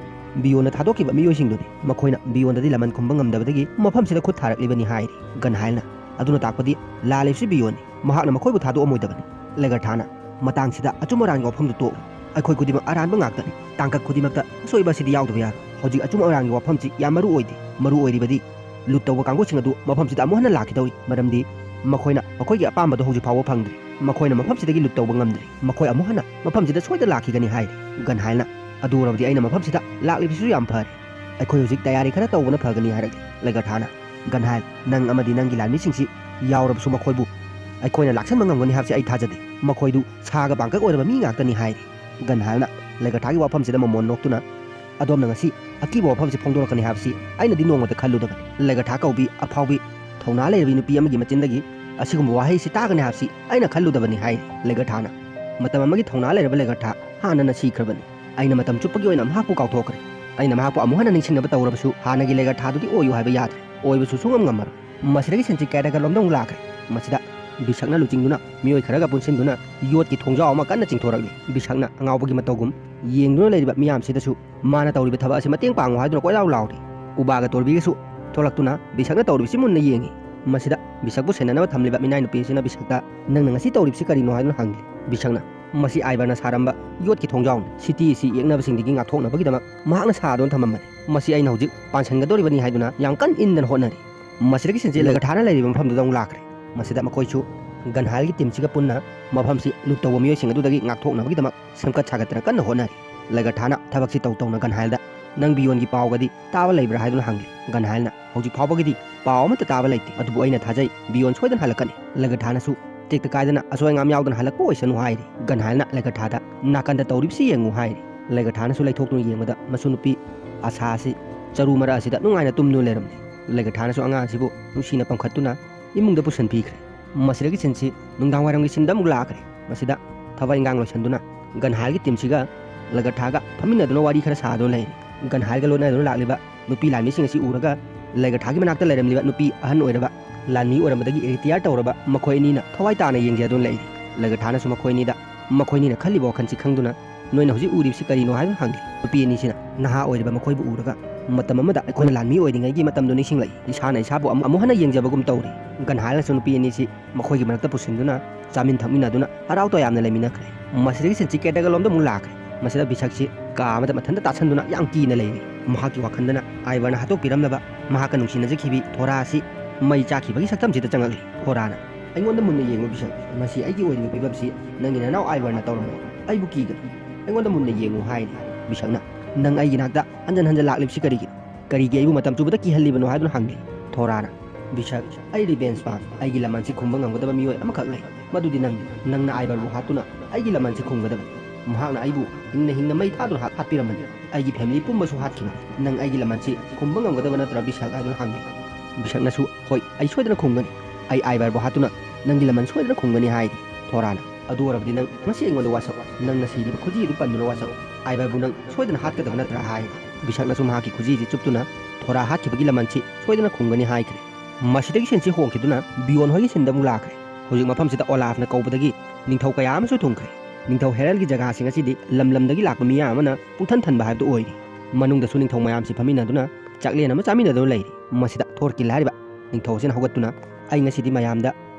ꯕꯤꯌꯣꯟꯅ ꯊꯥꯗꯣꯛꯈꯤꯕ ꯃꯤꯑꯣꯏꯁꯤꯡꯗꯨꯅꯤ꯫ ꯃꯈꯣꯏꯅ ꯕꯤꯌꯣꯟꯗꯗꯤ ꯂꯃꯟ ꯈꯨꯝꯕ ꯉꯝꯗꯕꯗꯒꯤ ꯃꯐꯝꯁꯤꯗ ꯈꯨꯠ ꯊꯥꯔꯛꯂꯤꯕꯅꯤ" ꯍꯥꯏꯔꯤ꯫ ꯒꯟꯍꯥꯏꯜꯅ, "ꯑꯗꯨꯅ ꯇꯥꯛꯄꯗꯤ ꯂꯥꯜꯂꯤꯕꯁꯤ ꯕꯤꯌꯣꯟꯅꯤ꯫ ꯃꯍꯥꯛꯅ ꯃꯈꯣꯏꯕꯨ ꯊꯥꯗꯣꯛꯑꯝꯃꯣꯏꯗꯕꯅꯤ꯫" ꯂꯩꯒꯔꯊꯥꯅ, "ꯃꯇꯥꯡꯁꯤꯗ ꯑꯆꯨꯝ ꯑꯔꯥꯟꯒꯤ ꯋꯥꯐꯝꯗꯨ ꯇꯣꯛꯎ꯫ ꯑꯩꯈꯣꯏ ꯈꯨꯗꯤꯡꯃꯛ ꯑꯔꯥꯟꯕ ꯉꯥꯛꯇꯅꯤ꯫ ꯇꯥꯡꯀꯛ ꯈꯨꯗꯤꯡꯃꯛꯇ ꯑꯁꯣꯏꯕ ꯑꯁꯤꯗꯤ ꯌꯥꯎꯗꯕ ꯌꯥꯔꯣꯏ꯫ ꯍꯧꯖꯤꯛ ꯑꯆꯨꯝ ꯑꯔꯥꯟꯒꯤ ꯋꯥꯐꯝꯁꯤ ꯌꯥꯝ ꯃꯔꯨ ꯑꯣꯏꯗꯦ꯫ ꯃꯔꯨ ꯑꯣꯏꯔꯤꯕꯗꯤ ꯂꯨꯠ ꯇꯧꯕ ꯀꯥꯡꯕꯨꯁꯤꯡ ꯑꯗꯨ ꯃꯐꯝꯁꯤꯗ ꯑꯃꯨꯛ ꯍꯟꯅ ꯂꯥꯛꯈꯤꯗꯧꯔꯤ, ꯃꯔꯝꯗꯤ ꯃꯈꯣꯏꯅ ꯃꯈꯣꯏꯒꯤ ꯑꯄꯥꯝꯕꯗꯨ ꯍꯧꯖꯤꯛ ꯐꯥꯎꯕ ꯐꯪꯗ꯭ꯔꯤ꯫ ꯃꯈꯣꯏꯅ ꯃꯐꯝꯁꯤꯗꯒꯤ ꯂꯨꯠ ꯇꯧꯕ ꯉꯝꯗ꯭ꯔꯤ꯫ ꯃꯈꯣꯏ ꯑꯃꯨꯛ ꯍꯟꯅ ꯃꯐꯝꯁꯤꯗ ꯁꯣꯏꯗꯅ ꯂꯥꯛꯈꯤꯒꯅꯤ" ꯍꯥꯏꯔꯤ꯫ ꯒꯟꯍꯥꯏꯜꯅ, "ꯑꯗꯨ ꯑꯣꯏꯔꯕꯗꯤ ꯑꯩꯅ ꯃꯐꯝꯁꯤꯗ ꯂꯥꯛꯂꯤꯕꯁꯤꯁꯨ ꯌꯥꯝ ꯐꯔꯦ꯫ ꯑꯩꯈꯣꯏ ꯍꯧꯖꯤꯛ ꯇꯌꯥꯔꯤ ꯈꯔ ꯇꯧꯕꯅ ꯐꯒꯅꯤ" ꯍꯥꯏꯔꯛꯂꯤ꯫ ꯂꯩꯒꯔꯊꯥꯅ, "ꯒꯟꯍꯥꯏꯜ, ꯅꯪ ꯑꯃꯗꯤ ꯅꯪꯒꯤ ꯂꯥꯟꯃꯤꯁꯤꯡꯁꯤ ꯌꯥꯎꯔꯕꯁꯨ ꯃꯈꯣꯏꯕꯨ ꯑꯩꯈꯣꯏꯅ ꯂꯥꯛꯁꯟꯕ ꯉꯝꯒꯅꯤ ꯍꯥꯏꯕꯁꯤ ꯑꯩ ꯊꯥꯖꯗꯦ꯫ ꯃꯈꯣꯏꯗꯨ ꯁꯥꯒ ꯄꯥꯡꯒꯜ ꯑꯣꯏꯔꯕ ꯃꯤ ꯉꯥꯛꯇꯅꯤ" ꯍꯥꯏꯔꯤ꯫ ꯒꯟꯍꯥꯏꯜꯅ ꯂꯩꯒꯔꯊꯥꯒꯤ ꯋꯥꯐꯝꯁꯤꯗ ꯃꯃꯣꯟ ꯅꯣꯛꯇꯨꯅ, "ꯑꯗꯣꯝꯅ ꯉꯁꯤ ꯑꯀꯤꯕ ꯋꯥꯐꯝꯁꯤ ꯐꯣꯡꯗꯣꯔꯛꯀꯅꯤ ꯍꯥꯏꯕꯁꯤ ꯑꯩꯅꯗꯤ ꯅꯣꯡꯃꯇ ꯈꯜꯂꯨꯗꯕꯅꯤ꯫ ꯂꯩꯒꯔꯊꯥ ꯀꯧꯕꯤ ꯑꯐꯥꯎꯕꯤ ꯊꯧꯅꯥ ꯂꯩꯔꯕꯤ ꯅꯨꯄꯤ ꯑꯃꯒꯤ ꯃꯆꯤꯟꯗꯒꯤ ꯑꯁꯤꯒꯨꯝꯕ ꯋꯥꯍꯩꯁꯤ ꯇꯥꯒꯅꯤ ꯍꯥꯏꯕꯁꯤ ꯑꯩꯅ ꯈꯜꯂꯨꯗꯕꯅꯤ" ꯍꯥꯏꯔꯤ꯫ ꯂꯩꯒꯔꯊꯥꯅ, "ꯃꯇꯝ ꯑꯃꯒꯤ ꯊꯧꯅꯥ ꯂꯩꯔꯕ ꯂꯩꯒꯔꯊꯥ ꯍꯥꯟꯅꯅ ꯁꯤꯈ꯭ꯔꯕꯅꯤ꯫ ꯑꯩꯅ ꯃꯇꯝ ꯆꯨꯞꯄꯒꯤ ꯑꯣꯏꯅ ꯃꯍꯥꯛꯄꯨ ꯀꯥꯎꯊꯣꯛꯈ꯭ꯔꯦ꯫ ꯑꯩꯅ ꯃꯍꯥꯛꯄꯨ ꯑꯃꯨꯛ ꯍꯟꯅ ꯅꯤꯡꯁꯤꯡꯅꯕ ꯇꯧꯔꯕꯁꯨ ꯍꯥꯟꯅꯒꯤ ꯂꯩꯒꯔꯊꯥꯗꯨꯗꯤ ꯑꯣꯏꯌꯨ ꯍꯥꯏꯕ ꯌꯥꯗ꯭ꯔꯦ꯫ ꯑꯣꯏꯕꯁꯨ ꯁꯨꯡꯉꯝ ꯉꯝꯃꯔꯣꯏ꯫" ꯃꯁꯤꯗꯒꯤ ꯁꯤꯟꯁꯤ ꯀꯦꯔꯒ ꯂꯣꯝꯗ ꯑꯃꯨꯛ ꯂꯥꯛꯈ꯭ꯔꯦ꯫ ꯃꯁꯤꯗ ꯕꯤꯁꯛꯅ ꯂꯨꯆꯤꯡꯗꯨꯅ ꯃꯤꯑꯣꯏ ꯈꯔꯒ ꯄꯨꯟꯁꯤꯟꯗꯨꯅ ꯌꯣꯠꯀꯤ ꯊꯣꯡꯖꯥꯎ ꯑꯃ ꯀꯟꯅ ꯆꯤꯡꯊꯣꯔꯛꯂꯤ꯫ ꯕꯤꯁꯛꯅ ꯑꯉꯥꯎꯕꯒꯤ ꯃꯇꯧꯒꯨꯝ ꯌꯦꯡꯗꯨꯅ ꯂꯩꯔꯤꯕ ꯃꯤꯌꯥꯝꯁꯤꯗꯁꯨ ꯃꯥꯅ ꯇꯧꯔꯤꯕ ꯊꯕꯛ ꯑꯁꯤ ꯃꯇꯦꯡ ꯄꯥꯡꯉꯨ ꯍꯥꯏꯗꯨꯅ ꯀꯣꯏꯂꯥꯎ ꯂꯥꯎꯔꯤ꯫ ꯎꯕꯥꯒ ꯇꯣꯔꯕꯤꯒꯁꯨ ꯊꯣꯛꯂꯛꯇꯨꯅ ꯕꯤꯁꯛꯅ ꯇꯧꯔꯤꯕꯁꯤ ꯃꯨꯟꯅ ꯌꯦꯡꯉꯤ꯫ ꯃꯁꯤꯗ ꯕꯤꯁꯛꯄꯨ ꯁꯦꯟꯅꯅꯕ ꯊꯝꯂꯤꯕ ꯃꯤꯅꯥꯏ ꯅꯨꯄꯤ ꯑꯁꯤꯅ ꯕꯤꯁꯛꯇ, "ꯅꯪꯅ ꯉꯁꯤ ꯇꯧꯔꯤꯕꯁꯤ ꯀꯔꯤꯅꯣ?" ꯍꯥꯏꯗꯨꯅ ꯍꯪꯂꯤ꯫ ꯕꯤꯁꯛꯅ, "ꯃꯁꯤ ꯑꯥꯏꯕꯔꯅ ꯁꯥꯔꯝꯕ ꯌꯣꯠꯀꯤ ꯊꯣꯡꯖꯥꯎꯅꯤ꯫ ꯁꯤꯇꯤ ꯑꯁꯤ ꯌꯦꯛꯅꯕꯁꯤꯡꯗꯒꯤ ꯉꯥꯛꯊꯣꯛꯅꯕꯒꯤꯗꯃꯛ ꯃꯍꯥꯛꯅ ꯁꯥꯗꯨꯅ ꯊꯝꯃꯝꯕꯅꯤ꯫ ꯃꯁꯤ ꯑꯩꯅ ꯍꯧꯖꯤꯛ ꯄꯥꯟꯁꯤꯟꯒꯗꯧꯔꯤꯕꯅꯤ" ꯍꯥꯏꯗꯨꯅ ꯌꯥꯝ ꯀꯟꯅ ꯏꯟꯗꯅ ꯍꯣꯠꯅꯔꯤ꯫ ꯃꯁꯤꯗꯒꯤ ꯁꯤꯟꯁꯤ ꯂꯩꯒꯔꯊꯥꯅ ꯂꯩꯔꯤꯕ ꯃꯐꯝꯗꯨꯗ ꯑꯃꯨꯛ ꯂꯥꯛꯈ꯭ꯔꯦ꯫ ꯃꯁꯤꯗ ꯃꯈꯣꯏꯁꯨ ꯒꯟꯍꯥꯏꯜꯒꯤ ꯇꯤꯝꯁꯤꯒ ꯄꯨꯟꯅ ꯃꯐꯝꯁꯤ ꯂꯨꯠ ꯇꯧꯕ ꯃꯤꯑꯣꯏꯁꯤꯡ ꯑꯗꯨꯗꯒꯤ ꯉꯥꯛꯊꯣꯛꯅꯕꯒꯤꯗꯃꯛ ꯁꯦꯝꯒꯠ ꯁꯥꯒꯠꯇꯅ ꯀꯟꯅ ꯍꯣꯠꯅꯔꯤ꯫ ꯂꯩꯒꯔꯊꯥꯅ ꯊꯕꯛꯁꯤ ꯇꯧ ꯇꯧꯅ ꯒꯟꯍꯥꯏꯜꯗ, "ꯅꯪ ꯕꯤꯌꯣꯟꯒꯤ ꯄꯥꯎꯒꯗꯤ ꯇꯥꯕ ꯂꯩꯕ꯭ꯔꯥ?" ꯍꯥꯏꯗꯨꯅ ꯍꯪꯂꯤ꯫ ꯒꯟꯍꯥꯏꯜꯅ, "ꯍꯧꯖꯤꯛ ꯐꯥꯎꯕꯒꯤꯗꯤ ꯄꯥꯎ ꯑꯃꯠꯇ ꯇꯥꯕ ꯂꯩꯇꯦ, ꯑꯗꯨꯕꯨ ꯑꯩꯅ ꯊꯥꯖꯩ ꯕꯤꯌꯣꯟ ꯁꯣꯏꯗꯅ ꯍꯜꯂꯛꯀꯅꯤ꯫" ꯂꯩꯒꯔꯊꯥꯅꯁꯨ, "ꯇꯦꯛꯇ ꯀꯥꯏꯗꯅ ꯑꯁꯣꯏ ꯑꯉꯥꯝ ꯌꯥꯎꯗꯅ ꯍꯜꯂꯛꯄ ꯑꯣꯏꯁꯅꯨ" ꯍꯥꯏꯔꯤ꯫ ꯒꯟꯍꯥꯏꯜꯅ ꯂꯩꯒꯔꯊꯥꯗ, "ꯅꯥꯀꯟꯗ ꯇꯧꯔꯤꯕꯁꯤ ꯌꯦꯡꯉꯨ" ꯍꯥꯏꯔꯤ꯫ ꯂꯩꯒꯔꯊꯥꯅꯁꯨ ꯂꯩꯊꯣꯛꯇꯨꯅ ꯌꯦꯡꯕꯗ ꯃꯁꯨ ꯅꯨꯄꯤ ꯑꯁꯥ ꯑꯁꯤ ꯆꯔꯨ ꯃꯔꯛ ꯑꯁꯤꯗ ꯅꯨꯡꯉꯥꯏꯅ ꯇꯨꯝꯗꯨꯅ ꯂꯩꯔꯝꯂꯦ꯫ ꯂꯩꯒꯔꯊꯥꯅꯁꯨ ꯑꯉꯥꯡ ꯑꯁꯤꯕꯨ ꯅꯨꯡꯁꯤꯅ ꯄꯝꯈꯠꯇꯨꯅ ꯏꯃꯨꯡꯗ ꯄꯨꯁꯤꯟꯕꯤꯈ꯭ꯔꯦ꯫ ꯃꯁꯤꯗꯒꯤ ꯁꯤꯟꯁꯤ ꯅꯨꯡꯗꯥꯡ ꯋꯥꯏꯔꯝꯒꯤ ꯁꯤꯟꯗ ꯑꯃꯨꯛ ꯂꯥꯛꯈ꯭ꯔꯦ꯫ ꯃꯁꯤꯗ ꯊꯕꯛ ꯏꯟꯈꯥꯡ ꯂꯣꯏꯁꯤꯟꯗꯨꯅ ꯒꯟꯍꯥꯏꯜꯒꯤ ꯇꯤꯝꯁꯤꯒ ꯂꯩꯒꯔꯊꯥꯒ ꯐꯝꯃꯤꯟꯅꯗꯨꯅ ꯋꯥꯔꯤ ꯈꯔ ꯁꯥꯗꯨꯅ ꯂꯩꯔꯤ꯫ ꯒꯟꯍꯥꯏꯔꯒ ꯂꯣꯏꯅꯗꯨꯅ ꯂꯥꯛꯂꯤꯕ ꯅꯨꯄꯤ ꯂꯥꯟꯃꯤꯁꯤꯡ ꯑꯁꯤ ꯎꯔꯒ ꯂꯩꯒꯊꯥꯒꯤ ꯃꯅꯥꯛꯇ ꯂꯩꯔꯝꯂꯤꯕ ꯅꯨꯄꯤ ꯑꯍꯟ ꯑꯣꯏꯔꯕ ꯂꯥꯟꯃꯤ ꯑꯣꯏꯔꯝꯕꯗꯒꯤ ꯔꯤꯇꯤꯌꯥꯔ ꯇꯧꯔꯕ ꯃꯈꯣꯏ ꯑꯅꯤꯅ ꯊꯋꯥꯏ ꯇꯥꯅ ꯌꯦꯡꯖꯗꯨꯅ ꯂꯩꯔꯤ꯫ ꯂꯩꯒꯊꯥꯅꯁꯨ ꯃꯈꯣꯏ ꯑꯅꯤꯗ ꯃꯈꯣꯏ ꯑꯅꯤꯅ ꯈꯜꯂꯤꯕ ꯋꯥꯈꯜꯁꯤ ꯈꯪꯗꯨꯅ, "ꯅꯣꯏꯅ ꯍꯧꯖꯤꯛ ꯎꯔꯤꯕꯁꯤ ꯀꯔꯤꯅꯣ?" ꯍꯥꯏꯗꯨꯅ ꯍꯪꯂꯤ꯫ ꯅꯨꯄꯤ ꯑꯅꯤꯁꯤꯅ ꯅꯍꯥ ꯑꯣꯏꯔꯤꯕ ꯃꯈꯣꯏꯕꯨ ꯎꯔꯒ, "ꯃꯇꯝ ꯑꯃꯗ ꯑꯩꯈꯣꯏꯅ ꯂꯥꯟꯃꯤ ꯑꯣꯏꯔꯤꯉꯩꯒꯤ ꯃꯇꯝꯗꯨ ꯅꯤꯡꯁꯤꯡꯂꯛꯏ꯫ ꯏꯁꯥꯅ ꯏꯁꯥꯕꯨ ꯑꯃꯨꯛ ꯑꯃꯨꯛ ꯍꯟꯅ ꯌꯦꯡꯖꯕꯒꯨꯝ ꯇꯧꯔꯤ"꯫ ꯒꯟꯍꯥꯏꯔꯅꯁꯨ ꯅꯨꯄꯤ ꯑꯅꯤꯁꯤ ꯃꯈꯣꯏꯒꯤ ꯃꯔꯛꯇ ꯄꯨꯁꯤꯟꯗꯨꯅ ꯆꯥꯃꯤꯟ ꯊꯛꯃꯤꯟꯅꯗꯨꯅ ꯍꯔꯥꯎ ꯇꯌꯥꯝꯅ ꯂꯩꯃꯤꯟꯅꯈ꯭ꯔꯦ꯫ ꯃꯁꯤꯗꯒꯤ ꯁꯤꯟꯁꯤ ꯀꯦꯇꯒ ꯂꯣꯝꯗ ꯑꯃꯨꯛ ꯂꯥꯛꯈ꯭ꯔꯦ꯫ ꯃꯁꯤꯗ ꯕꯤꯁꯛꯁꯤ ꯀꯥ ꯑꯃꯗ ꯃꯊꯟꯇ ꯇꯥꯁꯟꯗꯨꯅ ꯌꯥꯝ ꯀꯤꯅ ꯂꯩꯔꯤ꯫ ꯃꯍꯥꯛꯀꯤ ꯋꯥꯈꯜꯗꯅ ꯑꯥꯏꯕꯔꯅ ꯍꯥꯠꯇꯣꯛꯄꯤꯔꯝꯂꯕ ꯃꯍꯥꯛꯀ ꯅꯨꯡꯁꯤꯅꯖꯈꯤꯕꯤ ꯊꯣꯔꯥ ꯑꯁꯤ ꯃꯩ ꯆꯥꯛꯈꯤꯕꯒꯤ ꯁꯛꯇꯝꯁꯤꯗ ꯆꯪꯉꯛꯂꯤ꯫ ꯊꯣꯔꯥꯅ, "ꯑꯩꯉꯣꯟꯗ ꯃꯨꯟꯅ ꯌꯦꯡꯉꯨ ꯕꯤꯁꯛ, ꯃꯁꯤ ꯑꯩꯒꯤ ꯑꯣꯏꯔꯤꯕ ꯐꯤꯕꯝꯁꯤ ꯅꯪꯒꯤ ꯅꯅꯥꯎ ꯑꯥꯏꯕꯔꯅ ꯇꯧꯔꯝꯃꯤ꯫ ꯑꯩꯕꯨ ꯀꯤꯒꯅꯨ, ꯑꯩꯉꯣꯟꯗ ꯃꯨꯟꯅ ꯌꯦꯡꯉꯨ" ꯍꯥꯏꯔꯤ꯫ ꯕꯤꯁꯛꯅ, "ꯅꯪ ꯑꯩꯒꯤ ꯅꯥꯛꯇ ꯍꯟꯖꯟ ꯍꯟꯖꯟ ꯂꯥꯛꯂꯤꯕꯁꯤ ꯀꯔꯤꯒꯤꯅꯣ? ꯀꯔꯤꯒꯤ ꯑꯩꯕꯨ ꯃꯇꯝ ꯆꯨꯞꯄꯗ ꯀꯤꯍꯜꯂꯤꯕꯅꯣ?" ꯍꯥꯏꯗꯨꯅ ꯍꯪꯂꯤ꯫ ꯊꯣꯔꯥꯅ, "ꯕꯤꯁꯛ, ꯑꯩ ꯔꯤꯚꯦꯟꯁ ꯄꯥꯝꯃꯤ꯫ ꯑꯩꯒꯤ ꯂꯃꯟꯁꯤ ꯈꯨꯝꯕ ꯉꯝꯒꯗꯕ ꯃꯤꯑꯣꯏ ꯑꯃꯈꯛ ꯂꯩ, ꯃꯗꯨꯗꯤ ꯅꯪꯅꯤ꯫ ꯅꯪꯅ ꯑꯥꯏꯕꯔꯕꯨ ꯍꯥꯠꯇꯨꯅ ꯑꯩꯒꯤ ꯂꯃꯟꯁꯤ ꯈꯨꯝꯒꯗꯕꯅꯤ꯫ ꯃꯍꯥꯛꯅ ꯑꯩꯕꯨ ꯍꯤꯡꯅ ꯍꯤꯡꯅ ꯃꯩ ꯊꯥꯗꯨꯅ ꯍꯥꯠ-, ꯍꯥꯠꯄꯤꯔꯝꯕꯅꯤ꯫ ꯑꯩꯒꯤ ꯐꯦꯃꯤꯂꯤ ꯄꯨꯝꯕꯁꯨ ꯍꯥꯠꯈꯤꯕꯅꯤ꯫ ꯅꯪ ꯑꯩꯒꯤ ꯂꯃꯟꯁꯤ ꯈꯨꯝꯕ ꯉꯝꯒꯗꯕ ꯅꯠꯇ꯭ꯔꯥ ꯕꯤꯁꯛ?" ꯍꯥꯏꯗꯨꯅ ꯍꯪꯂꯤ꯫ ꯕꯤꯁꯛꯅꯁꯨ, "ꯍꯣꯏ, ꯑꯩ ꯁꯣꯏꯗꯅ ꯈꯨꯝꯒꯅꯤ꯫ ꯑꯩ ꯑꯥꯏꯕꯔꯕꯨ ꯍꯥꯠꯇꯨꯅ ꯅꯪꯒꯤ ꯂꯃꯟ ꯁꯣꯏꯗꯅ ꯈꯨꯝꯒꯅꯤ" ꯍꯥꯏꯔꯤ꯫ ꯊꯣꯔꯥꯅ, "ꯑꯗꯨ ꯑꯣꯏꯔꯕꯗꯤ ꯅꯪ ꯉꯁꯤ ꯑꯩꯉꯣꯟꯗ ꯋꯥꯁꯛꯑꯣ꯫ ꯅꯪꯅ ꯁꯤꯔꯤꯕ ꯈꯨꯖꯤ ꯑꯗꯨ ꯄꯟꯗꯨꯅ ꯋꯥꯁꯛꯑꯣ꯫ ꯑꯥꯏꯕꯔꯕꯨ ꯅꯪ ꯁꯣꯏꯗꯅ ꯍꯥꯠꯀꯗꯕ ꯅꯠꯇ꯭ꯔꯥ?" ꯍꯥꯏ꯫ ꯕꯤꯁꯛꯅꯁꯨ ꯃꯍꯥꯛꯀꯤ ꯈꯨꯖꯤꯁꯤ ꯆꯨꯞꯇꯨꯅ ꯊꯣꯔꯥ ꯍꯥꯠꯈꯤꯕꯒꯤ ꯂꯃꯟꯁꯤ ꯁꯣꯏꯗꯅ ꯈꯨꯝꯒꯅꯤ ꯍꯥꯏꯈ꯭ꯔꯦ꯫ ꯃꯁꯤꯗꯒꯤ ꯁꯤꯟꯁꯤ ꯍꯣꯡꯈꯤꯗꯨꯅ ꯕꯤꯌꯣꯟ ꯍꯣꯏꯒꯤ ꯁꯤꯟꯗ ꯑꯃꯨꯛ ꯂꯥꯛꯈ꯭ꯔꯦ꯫ ꯍꯧꯖꯤꯛ ꯃꯐꯝꯁꯤꯗ ꯑꯣꯂꯥꯐꯅ ꯀꯧꯕꯗꯒꯤ ꯅꯤꯡꯊꯧ ꯀꯌꯥ ꯑꯃꯁꯨ ꯊꯨꯡꯈ꯭ꯔꯦ꯫ ꯅꯤꯡꯊꯧ ꯍꯦꯔꯜꯒꯤ ꯖꯒꯥꯁꯤꯡ ꯑꯁꯤꯗꯤ ꯂꯝ ꯂꯝꯗꯒꯤ ꯂꯥꯛꯄ ꯃꯤꯌꯥꯝ ꯑꯃꯅ ꯄꯨꯡꯊꯟ ꯊꯟꯕ ꯍꯥꯏꯕꯗꯨ ꯑꯣꯏꯔꯤ꯫ ꯃꯅꯨꯡꯗꯁꯨ ꯅꯤꯡꯊꯧ ꯃꯌꯥꯝꯁꯤ ꯐꯝꯃꯤꯟꯅꯗꯨꯅ ꯆꯥꯛꯂꯦꯟ ꯑꯃ ꯆꯥꯃꯤꯟꯅꯗꯨꯅ ꯂꯩꯔꯤ꯫ ꯃꯁꯤꯗ ꯊꯣꯔꯀꯤꯜ ꯍꯥꯏꯔꯤꯕ ꯅꯤꯡꯊꯧ ꯑꯁꯤꯅ ꯍꯧꯒꯠꯇꯨꯅ, "ꯑꯩ ꯉꯁꯤꯗꯤ ꯃꯌꯥꯝꯗ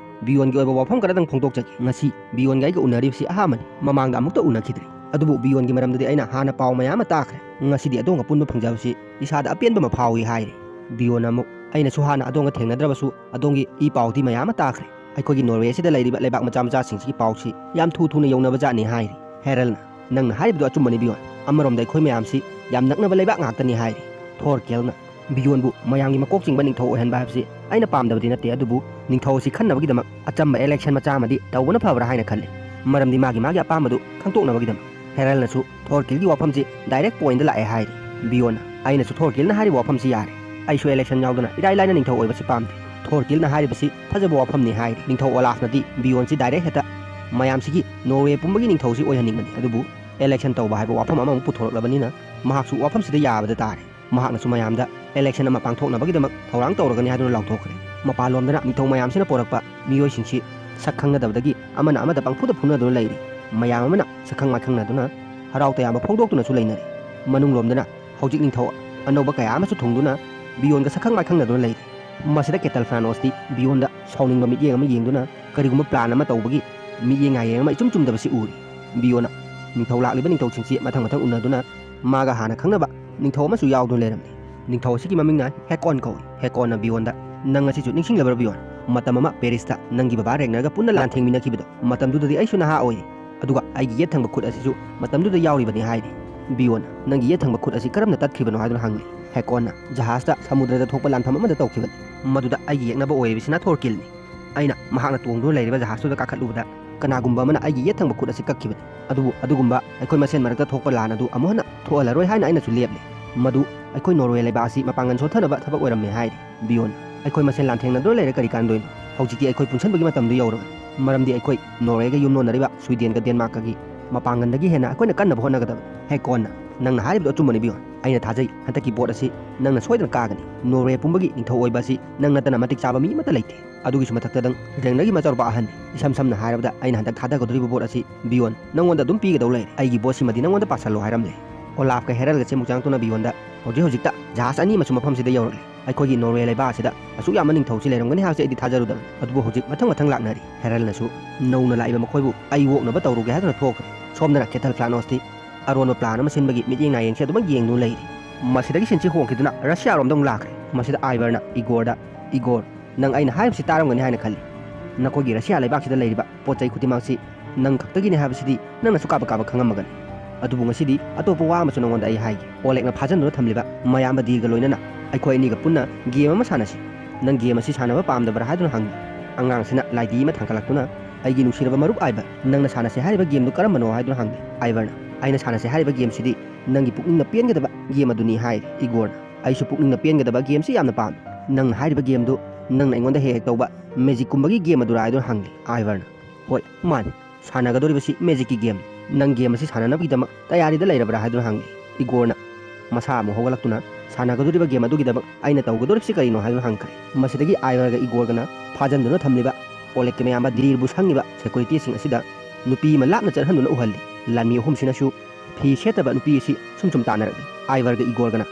ꯕꯤꯌꯣꯟꯒꯤ ꯑꯣꯏꯕ ꯋꯥꯐꯝ ꯈꯔꯗꯪ ꯐꯣꯡꯗꯣꯛꯆꯒꯦ꯫ ꯉꯁꯤ ꯕꯤꯌꯣꯟꯒ ꯑꯩꯒ ꯎꯅꯔꯤꯕꯁꯤ ꯑꯍꯥꯟꯕꯅꯤ꯫ ꯃꯃꯥꯡꯗ ꯑꯃꯨꯛꯇ ꯎꯅꯈꯤꯗ꯭ꯔꯤ꯫ ꯑꯗꯨꯕꯨ ꯕꯤꯌꯣꯟꯒꯤ ꯃꯔꯝꯗꯗꯤ ꯑꯩꯅ ꯍꯥꯟꯅ ꯄꯥꯎ ꯃꯌꯥꯝ ꯑꯃ ꯇꯥꯈ꯭ꯔꯦ꯫ ꯉꯁꯤꯗꯤ ꯑꯗꯣꯝꯒ ꯄꯨꯟꯕ ꯐꯪꯖꯕꯁꯤ ꯏꯁꯥꯗ ꯑꯄꯦꯟꯕ ꯑꯃ ꯐꯥꯎꯏ" ꯍꯥꯏꯔꯤ꯫ ꯕꯤꯌꯣꯟꯅ ꯑꯃꯨꯛ, "ꯑꯩꯅꯁꯨ ꯍꯥꯟꯅ ꯑꯗꯣꯝꯒ ꯊꯦꯡꯅꯗ꯭ꯔꯕꯁꯨ ꯑꯗꯣꯝꯒꯤ ꯏ ꯄꯥꯎꯗꯤ ꯃꯌꯥꯝ ꯑꯃ ꯇꯥꯈ꯭ꯔꯦ꯫ ꯑꯩꯈꯣꯏꯒꯤ ꯅꯣꯔꯋꯦ ꯑꯁꯤꯗ ꯂꯩꯔꯤꯕ ꯂꯩꯕꯥꯛ ꯃꯆꯥ ꯃꯆꯥꯁꯤꯡꯁꯤꯒꯤ ꯄꯥꯎꯁꯤ ꯌꯥꯝ ꯊꯨ ꯊꯨꯅ ꯌꯧꯅꯕ ꯖꯥꯠꯅꯤ" ꯍꯥꯏꯔꯤ꯫ ꯍꯦꯔꯜꯅ, "ꯅꯪꯅ ꯍꯥꯏꯔꯤꯕꯗꯨ ꯑꯆꯨꯝꯕꯅꯤ ꯕꯤꯌꯣꯟ꯫ ꯑꯃꯔꯣꯝꯗ ꯑꯩꯈꯣꯏ ꯃꯌꯥꯝꯁꯤ ꯌꯥꯝ ꯅꯛꯅꯕ ꯂꯩꯕꯥꯛ ꯉꯥꯛꯇꯅꯤ" ꯍꯥꯏꯔꯤ꯫ ꯊꯣꯔꯀꯦꯜꯅ, "ꯕꯤꯌꯣꯟꯕꯨ ꯃꯌꯥꯝꯒꯤ ꯃꯀꯣꯛ ꯆꯤꯡꯕ ꯅꯤꯡꯊꯧ ꯑꯣꯏꯍꯟꯕ ꯍꯥꯏꯕꯁꯤ ꯑꯩꯅ ꯄꯥꯝꯗꯕꯗꯤ ꯅꯠꯇꯦ, ꯑꯗꯨꯕꯨ ꯅꯤꯡꯊꯧ ꯑꯁꯤ ꯈꯟꯅꯕꯒꯤꯗꯃꯛ ꯑꯆꯝꯕ ꯏꯂꯦꯛꯁꯟ ꯃꯆꯥ ꯑꯃꯗꯤ ꯇꯧꯕꯅ ꯐꯕ꯭ꯔꯥ ꯍꯥꯏꯅ ꯈꯜꯂꯤ꯫ ꯃꯔꯝꯗꯤ ꯃꯥꯒꯤ ꯃꯥꯒꯤ ꯑꯄꯥꯝꯕꯗꯨ ꯈꯪꯗꯣꯛꯅꯕꯒꯤꯗꯃꯛ"꯫ ꯍꯦꯔꯜꯅꯁꯨ ꯊꯣꯔꯀꯤꯜꯒꯤ ꯋꯥꯐꯝꯁꯤ ꯗꯥꯏꯔꯦꯛ ꯄꯣꯏꯟꯗ ꯂꯥꯛꯑꯦ ꯍꯥꯏꯔꯤ꯫ ꯕꯤꯌꯣꯟꯅ, "ꯑꯩꯅꯁꯨ ꯊꯣꯔꯀꯤꯜꯅ ꯍꯥꯏꯔꯤꯕ ꯋꯥꯐꯝꯁꯤ ꯌꯥꯔꯦ꯫ ꯑꯩꯁꯨ ꯏꯂꯦꯛꯁꯟ ꯌꯥꯎꯗꯅ ꯏꯔꯥꯏ ꯂꯥꯏꯅ ꯅꯤꯡꯊꯧ ꯑꯣꯏꯕꯁꯤ ꯄꯥꯝꯗꯦ꯫ ꯊꯣꯔꯀꯤꯜꯅ ꯍꯥꯏꯔꯤꯕꯁꯤ ꯐꯖꯕ ꯋꯥꯐꯝꯅꯤ" ꯍꯥꯏꯔꯤ꯫ ꯅꯤꯡꯊꯧ ꯑꯣꯂꯥꯐꯅꯗꯤ ꯕꯤꯌꯣꯟꯁꯤ ꯗꯥꯏꯔꯦꯛ ꯍꯦꯛꯇ ꯃꯌꯥꯝꯁꯤꯒꯤ ꯅꯣꯔꯋꯦ ꯄꯨꯝꯕꯒꯤ ꯅꯤꯡꯊꯧꯁꯤ ꯑꯣꯏꯍꯟꯅꯤꯡꯕꯅꯤ, ꯑꯗꯨꯕꯨ election ꯇꯧꯕ ꯍꯥꯏꯕ ꯋꯥꯐꯝ ꯑꯃꯃꯨꯛ ꯄꯨꯊꯣꯔꯛꯂꯕꯅꯤꯅ ꯃꯍꯥꯛꯁꯨ ꯋꯥꯐꯝꯁꯤꯗ ꯌꯥꯕꯗ ꯇꯥꯔꯦ꯫ ꯃꯍꯥꯛꯅꯁꯨ ꯃꯌꯥꯝꯗ election ꯑꯃ ꯄꯥꯡꯊꯣꯛꯅꯕꯒꯤꯗꯃꯛ ꯊꯧꯔꯥꯡ ꯇꯧꯔꯒꯅꯤ ꯍꯥꯏꯗꯨꯅ ꯂꯥꯎꯊꯣꯛꯈ꯭ꯔꯦ꯫ ꯃꯄꯥꯟꯂꯣꯝꯗꯅ ꯅꯤꯡꯊꯧ ꯃꯌꯥꯝꯁꯤꯅ ꯄꯣꯔꯛꯄ ꯃꯤꯑꯣꯏꯁꯤꯡꯁꯤ ꯁꯛ ꯈꯪꯅꯗꯕꯗꯒꯤ ꯑꯃꯅ ꯑꯃꯗ ꯄꯪꯐꯨꯗ ꯐꯨꯅꯗꯨꯅ ꯂꯩꯔꯤ꯫ ꯃꯌꯥꯝ ꯑꯃꯅ ꯁꯛꯈꯪ ꯃꯥꯏꯈꯪꯅꯗꯨꯅ ꯍꯔꯥꯎ ꯇꯌꯥꯝꯕ ꯐꯣꯡꯗꯣꯛꯇꯨꯅꯁꯨ ꯂꯩꯅꯔꯤ꯫ ꯃꯅꯨꯡꯂꯣꯝꯗꯅ ꯍꯧꯖꯤꯛ ꯅꯤꯡꯊꯧ ꯑꯅꯧꯕ ꯀꯌꯥ ꯑꯃꯁꯨ ꯊꯨꯡꯗꯨꯅ ꯕꯤꯌꯣꯟꯒ ꯁꯛꯈꯪ ꯃꯥꯏꯈꯪꯅꯗꯨꯅ ꯂꯩꯔꯤ꯫ ꯃꯁꯤꯗ ꯀꯦꯇꯜ ꯐ꯭ꯔꯥꯅꯣꯁꯇꯤ ꯕꯤꯌꯣꯟꯗ ꯁꯥꯎꯅꯤꯡꯕ ꯃꯤꯠꯌꯦꯡ ꯑꯃ ꯌꯦꯡꯗꯨꯅ ꯀꯔꯤꯒꯨꯝꯕ plan ꯑꯃ ꯇꯧꯕꯒꯤ ꯃꯤꯠꯌꯦꯡ ꯅꯥꯌꯦꯡ ꯑꯃ ꯏꯆꯨꯝ ꯆꯨꯝꯗꯕꯁꯤ ꯎꯔꯤ꯫ ꯕꯤꯌꯣꯟꯅ ꯅꯤꯡꯊꯧ ꯂꯥꯛꯂꯤꯕ ꯅꯤꯡꯊꯧꯁꯤꯡꯁꯤ ꯃꯊꯪ ꯃꯊꯪ ꯎꯅꯗꯨꯅ ꯃꯥꯒ ꯍꯥꯟꯅ ꯈꯪꯅꯕ ꯅꯤꯡꯊꯧ ꯑꯃꯁꯨ ꯌꯥꯎꯗꯨꯅ ꯂꯩꯔꯝꯂꯤ꯫ ꯅꯤꯡꯊꯧ ꯑꯁꯤꯒꯤ ꯃꯃꯤꯡꯅ ꯍꯦꯀꯣꯟ ꯀꯧꯏ꯫ ꯍꯦꯀꯣꯟꯅ ꯕꯤꯌꯣꯟꯗ, "ꯅꯪ ꯑꯁꯤꯁꯨ ꯅꯤꯡꯁꯤꯡꯂꯕ꯭ꯔꯥ ꯕꯤꯌꯣꯟ? ꯃꯇꯝ ꯑꯃ ꯄꯦꯔꯤꯁꯇ ꯅꯪꯒꯤ ꯕꯕꯥ ꯔꯦꯒꯅꯔꯒ ꯄꯨꯟꯅ ꯂꯥꯟꯊꯦꯡꯃꯤꯟꯅꯈꯤꯕꯗꯣ, ꯃꯇꯝꯗꯨꯗꯗꯤ ꯑꯩꯁꯨ ꯅꯍꯥ ꯑꯣꯏꯔꯤ, ꯑꯗꯨꯒ ꯑꯩꯒꯤ ꯌꯦꯠ ꯊꯪꯕ ꯈꯨꯠ ꯑꯁꯤꯁꯨ ꯃꯇꯝꯗꯨꯗ ꯌꯥꯎꯔꯤꯕꯅꯤ" ꯍꯥꯏꯔꯤ꯫ ꯕꯤꯌꯣꯟꯅ, "ꯅꯪꯒꯤ ꯌꯦꯠ ꯊꯪꯕ ꯈꯨꯠ ꯑꯁꯤ ꯀꯔꯝꯅ ꯇꯠꯈꯤꯕꯅꯣ?" ꯍꯥꯏꯗꯨꯅ ꯍꯪꯂꯤ꯫ ꯍꯦꯀꯣꯟꯅ, "ꯖꯍꯥꯖꯇ ꯁꯃꯨꯗ꯭ꯔꯗ ꯊꯣꯛꯄ ꯂꯥꯟꯐꯝ ꯑꯃꯗ ꯇꯧꯈꯤꯕꯅꯤ꯫ ꯃꯗꯨꯗ ꯑꯩꯒꯤ ꯌꯦꯛꯅꯕ ꯑꯣꯏꯔꯤꯕꯁꯤꯅ ꯊꯣꯔꯀꯤꯜꯅꯤ꯫ ꯑꯩꯅ ꯃꯍꯥꯛꯅ ꯇꯣꯡꯗꯨꯅ ꯂꯩꯔꯤꯕ ꯖꯍꯥꯖꯇꯨꯗ ꯀꯥꯈꯠꯂꯨꯕꯗ ꯀꯅꯥꯒꯨꯝꯕ ꯑꯃꯅ ꯑꯩꯒꯤ ꯌꯦꯠ ꯊꯪꯕ ꯈꯨꯠ ꯑꯁꯤ ꯀꯛꯈꯤꯕꯅꯤ꯫ ꯑꯗꯨꯕꯨ ꯑꯗꯨꯒꯨꯝꯕ ꯑꯩꯈꯣꯏ ꯃꯁꯦꯟ ꯃꯔꯛꯇ ꯊꯣꯛꯄ ꯂꯥꯟ ꯑꯗꯨ ꯑꯃꯨꯛ ꯍꯟꯅ ꯊꯣꯛꯍꯜꯂꯔꯣꯏ ꯍꯥꯏꯅ ꯑꯩꯅꯁꯨ ꯂꯦꯞꯂꯦ꯫ ꯃꯗꯨ ꯑꯩꯈꯣꯏ ꯅꯣꯔꯋꯦ ꯂꯩꯕꯥꯛ ꯑꯁꯤ ꯃꯄꯥꯡꯒꯜ ꯁꯣꯟꯊꯅꯕ ꯊꯕꯛ ꯑꯣꯏꯔꯝꯃꯦ" ꯍꯥꯏꯔꯤ꯫ ꯕꯤꯌꯣꯟ, "ꯑꯩꯈꯣꯏ ꯃꯁꯦꯟ ꯂꯥꯟꯊꯦꯡꯅꯗꯨꯅ ꯂꯩꯔ ꯀꯔꯤ ꯀꯥꯟꯗꯣꯏꯅꯣ? ꯍꯧꯖꯤꯛꯇꯤ ꯑꯩꯈꯣꯏ ꯄꯨꯟꯁꯤꯟꯕꯒꯤ ꯃꯇꯝꯗꯨ ꯌꯧꯔꯕꯅꯤ꯫ ꯃꯔꯝꯗꯤ ꯑꯩꯈꯣꯏ ꯅꯣꯔꯋꯦꯒ ꯌꯨꯝꯂꯣꯟꯅꯔꯤꯕ ꯁ꯭ꯋꯤꯗꯦꯟꯒ ꯗꯦꯟꯃꯥꯔꯛꯀꯒꯤ ꯃꯄꯥꯡꯒꯜꯗꯒꯤ ꯍꯦꯟꯅ ꯑꯩꯈꯣꯏꯅ ꯀꯟꯅꯕ ꯍꯣꯠꯅꯒꯗꯕꯅꯤ꯫ ꯍꯦꯀꯣꯟꯅ, ꯅꯪꯅ ꯍꯥꯏꯔꯤꯕꯗꯨ ꯑꯆꯨꯝꯕꯅꯤ ꯕꯤꯌꯣꯟ꯫ ꯑꯩꯅ ꯊꯥꯖꯩ ꯍꯟꯗꯛꯀꯤ ꯕꯣꯠ ꯑꯁꯤ ꯅꯪꯅ ꯁꯣꯏꯗꯅ ꯀꯥꯒꯅꯤ꯫ ꯅꯣꯔꯋꯦ ꯄꯨꯝꯕꯒꯤ ꯅꯤꯡꯊꯧ ꯑꯣꯏꯕ ꯑꯁꯤ ꯅꯪ ꯅꯠꯇꯅ ꯃꯇꯤꯛ ꯆꯥꯕ ꯃꯤ ꯑꯃꯠꯇ ꯂꯩꯇꯦ꯫ ꯑꯗꯨꯒꯤꯁꯨ ꯃꯊꯛꯇ ꯅꯪ ꯔꯦꯒꯅꯔꯒꯤ ꯃꯆꯥꯅꯨꯄꯥ ꯑꯍꯟꯅꯤ꯫ ꯏꯁꯝ ꯁꯝꯅ ꯍꯥꯏꯔꯕꯗ ꯑꯩꯅ ꯍꯟꯗꯛ ꯊꯥꯗꯒꯗꯧꯔꯤꯕ ꯕꯣꯠ ꯑꯁꯤ ꯕꯤꯌꯣꯟ ꯅꯪꯉꯣꯟꯗ ꯑꯗꯨꯝ ꯄꯤꯒꯗꯧ ꯂꯩꯔꯦ꯫ ꯑꯩꯒꯤ ꯕꯣꯠꯁꯤꯃꯗꯤ ꯅꯉꯣꯟꯗ ꯄꯥꯁꯜꯂꯣ" ꯍꯥꯏꯔꯝꯂꯦ꯫ ꯑꯣꯂꯥꯐꯀ ꯍꯦꯔꯜꯒꯁꯦ ꯑꯃꯨꯛ ꯆꯪꯉꯛꯇꯨꯅ ꯕꯤꯌꯣꯟꯗ, "ꯍꯧꯖꯤꯛ ꯍꯧꯖꯤꯛꯇ ꯖꯍꯥꯖ ꯑꯅꯤ ꯑꯃꯁꯨ ꯃꯐꯝꯁꯤꯗ ꯌꯧꯔꯛꯂꯦ꯫ ꯑꯩꯈꯣꯏꯒꯤ ꯅꯣꯔꯋꯦ ꯂꯩꯕꯥꯛ ꯑꯁꯤꯗ ꯑꯁꯨꯛ ꯌꯥꯝꯕ ꯅꯤꯡꯊꯧꯁꯤ ꯂꯩꯔꯝꯒꯅꯤ ꯍꯥꯏꯕꯁꯤ ꯑꯩꯗꯤ ꯊꯥꯖꯔꯨꯗꯕꯅꯤ꯫ ꯑꯗꯨꯕꯨ ꯍꯧꯖꯤꯛ ꯃꯊꯪ ꯃꯊꯪ ꯂꯥꯛꯅꯔꯤ꯫" ꯍꯦꯔꯜꯅꯁꯨ ꯅꯧꯅ ꯂꯥꯛꯏꯕ ꯃꯈꯣꯏꯕꯨ ꯑꯩ ꯑꯣꯛꯅꯕ ꯇꯧꯔꯨꯒꯦ ꯍꯥꯏꯗꯨꯅ ꯊꯣꯛꯈ꯭ꯔꯦ꯫ ꯁꯣꯝꯗꯅ ꯀꯦꯇꯜ ꯐ꯭ꯂꯥꯅꯣꯁꯇꯤ ꯑꯔꯣꯟꯕ plan ꯑꯃ ꯁꯤꯟꯕꯒꯤ ꯃꯤꯠꯌꯦꯡ ꯅꯥꯌꯦꯡꯁꯦ ꯑꯗꯨꯃꯛ ꯌꯦꯡꯗꯨꯅ ꯂꯩꯔꯤ꯫ ꯃꯁꯤꯗꯒꯤ ꯁꯤꯟꯁꯤ ꯍꯣꯡꯈꯤꯗꯨꯅ ꯔꯁꯤꯌꯥꯔꯣꯝꯗ ꯑꯃꯨꯛ ꯂꯥꯛꯈ꯭ꯔꯦ꯫ ꯃꯁꯤꯗ ꯑꯥꯏꯚꯔꯅ ꯏꯒꯣꯔꯗ, "ꯏꯒꯣꯔ, ꯅꯪ ꯑꯩꯅ ꯍꯥꯏꯔꯤꯕꯁꯤ ꯇꯥꯔꯝꯒꯅꯤ ꯍꯥꯏꯅ ꯈꯜꯂꯤ꯫ ꯅꯈꯣꯏꯒꯤ ꯔꯁꯤꯌꯥ ꯂꯩꯕꯥꯛꯁꯤꯗ ꯂꯩꯔꯤꯕ ꯄꯣꯠ ꯆꯩ ꯈꯨꯗꯤꯡꯃꯛꯁꯤ ꯅꯪ ꯈꯛꯇꯒꯤꯅꯤ ꯍꯥꯏꯕꯁꯤꯗꯤ ꯅꯪꯅꯁꯨ ꯀꯥꯕ ꯀꯥꯕ ꯈꯪꯉꯝꯃꯒꯅꯤ꯫ ꯑꯗꯨꯕꯨ ꯉꯁꯤꯗꯤ ꯑꯇꯣꯞꯄ ꯋꯥ ꯑꯃꯁꯨ ꯅꯉꯣꯟꯗ ꯑꯩ ꯍꯥꯏꯒꯦ꯫ ꯑꯣꯂꯦꯛꯅ ꯐꯥꯖꯟꯗꯨꯅ ꯊꯝꯂꯤꯕ ꯃꯌꯥꯝꯕ ꯗꯤꯔꯒ ꯂꯣꯏꯅꯅ ꯑꯩꯈꯣꯏ ꯑꯅꯤꯒ ꯄꯨꯟꯅ game ꯑꯃ ꯁꯥꯟꯅꯁꯤ꯫ ꯅꯪ game ꯑꯁꯤ ꯁꯥꯟꯅꯕ ꯄꯥꯝꯗꯕ꯭ꯔꯥ?" ꯍꯥꯏꯗꯨꯅ ꯍꯪꯉꯤ꯫ ꯑꯉꯥꯡꯁꯤꯅ ꯂꯥꯏꯗꯤ ꯑꯃ ꯊꯥꯡꯒꯠꯂꯛꯇꯨꯅ, "ꯑꯩꯒꯤ ꯅꯨꯡꯁꯤꯔꯕ ꯃꯔꯨꯞ ꯑꯥꯏꯚꯔ, ꯅꯪꯅ ꯁꯥꯟꯅꯁꯦ ꯍꯥꯏꯔꯤꯕ gameꯗꯨ ꯀꯔꯝꯕꯅꯣ?" ꯍꯥꯏꯗꯨꯅ ꯍꯪꯉꯤ꯫ ꯑꯥꯏꯚꯔꯅ, "ꯑꯩꯅ ꯁꯥꯟꯅꯁꯦ ꯍꯥꯏꯔꯤꯕ gameꯁꯤꯗꯤ ꯅꯪꯒꯤ ꯄꯨꯛꯅꯤꯡꯅ ꯄꯦꯟꯒꯗꯕ game ꯑꯗꯨꯅꯤ" ꯍꯥꯏꯔꯤ꯫ ꯏꯒꯣꯔꯅ, "ꯑꯩꯁꯨ ꯄꯨꯛꯅꯤꯡꯅ ꯄꯦꯟꯒꯗꯕ gameꯁꯤ ꯌꯥꯝꯅ ꯄꯥꯝꯃꯤ꯫ ꯅꯪꯅ ꯍꯥꯏꯔꯤꯕ gameꯗꯨ ꯅꯪꯅ ꯑꯩꯉꯣꯟꯗ ꯍꯦꯛ ꯍꯦꯛ ꯇꯧꯕ magicꯀꯨꯝꯕꯒꯤ game ꯑꯗꯨꯔꯥ?" ꯍꯥꯏꯗꯨꯅ ꯍꯪꯂꯤ꯫ ꯑꯥꯏꯚꯔꯅ, "ꯍꯣꯏ, ꯃꯥꯅꯤ, ꯁꯥꯟꯅꯒꯗꯧꯔꯤꯕꯁꯤ magicꯀꯤ game꯫ "ꯅꯪ ꯒꯦꯝ ꯑꯁꯤ ꯁꯥꯟꯅꯅꯕꯒꯤꯗꯃꯛ ꯇꯌꯥꯔꯤꯗ ꯂꯩꯔꯕ꯭ꯔꯥ?" ꯍꯥꯏꯗꯨꯅ ꯍꯪꯉꯤ꯫ ꯏꯒꯣꯔꯅ ꯃꯁꯥ ꯑꯃꯨꯛ ꯍꯧꯒꯠꯂꯛꯇꯨꯅ, "ꯁꯥꯟꯅꯒꯗꯧꯔꯤꯕ ꯒꯦꯝ ꯑꯗꯨꯒꯤꯗꯃꯛ ꯑꯩꯅ ꯇꯧꯒꯗꯧꯔꯤꯕꯁꯤ ꯀꯔꯤꯅꯣ?" ꯍꯥꯏꯗꯨꯅ ꯍꯪꯈ꯭ꯔꯦ꯫ ꯃꯁꯤꯗꯒꯤ ꯑꯥꯏꯚꯔꯒ ꯏꯒꯣꯔꯒꯅ ꯐꯥꯖꯤꯟꯗꯨꯅ ꯊꯝꯂꯤꯕ ꯑꯣꯂꯦꯛꯀꯤ ꯃꯌꯥꯝꯕ ꯗꯤꯔꯕꯨ ꯁꯪꯉꯤꯕ ꯁꯦꯀ꯭ꯌꯨꯔꯤꯇꯤꯁꯤꯡ ꯑꯁꯤꯗ ꯅꯨꯄꯤ ꯑꯃ ꯂꯥꯞꯅ ꯆꯠꯍꯟꯗꯨꯅ ꯎꯍꯜꯂꯤ꯫ ꯂꯥꯟꯃꯤ ꯑꯍꯨꯝꯁꯤꯅꯁꯨ ꯐꯤ ꯁꯦꯠꯇꯕ ꯅꯨꯄꯤ ꯑꯁꯤ ꯁꯨꯝ ꯁꯨꯝ ꯇꯥꯟꯅꯔꯛꯂꯤ꯫ ꯑꯥꯏꯚꯔꯒ ꯏꯒꯣꯔꯒꯅ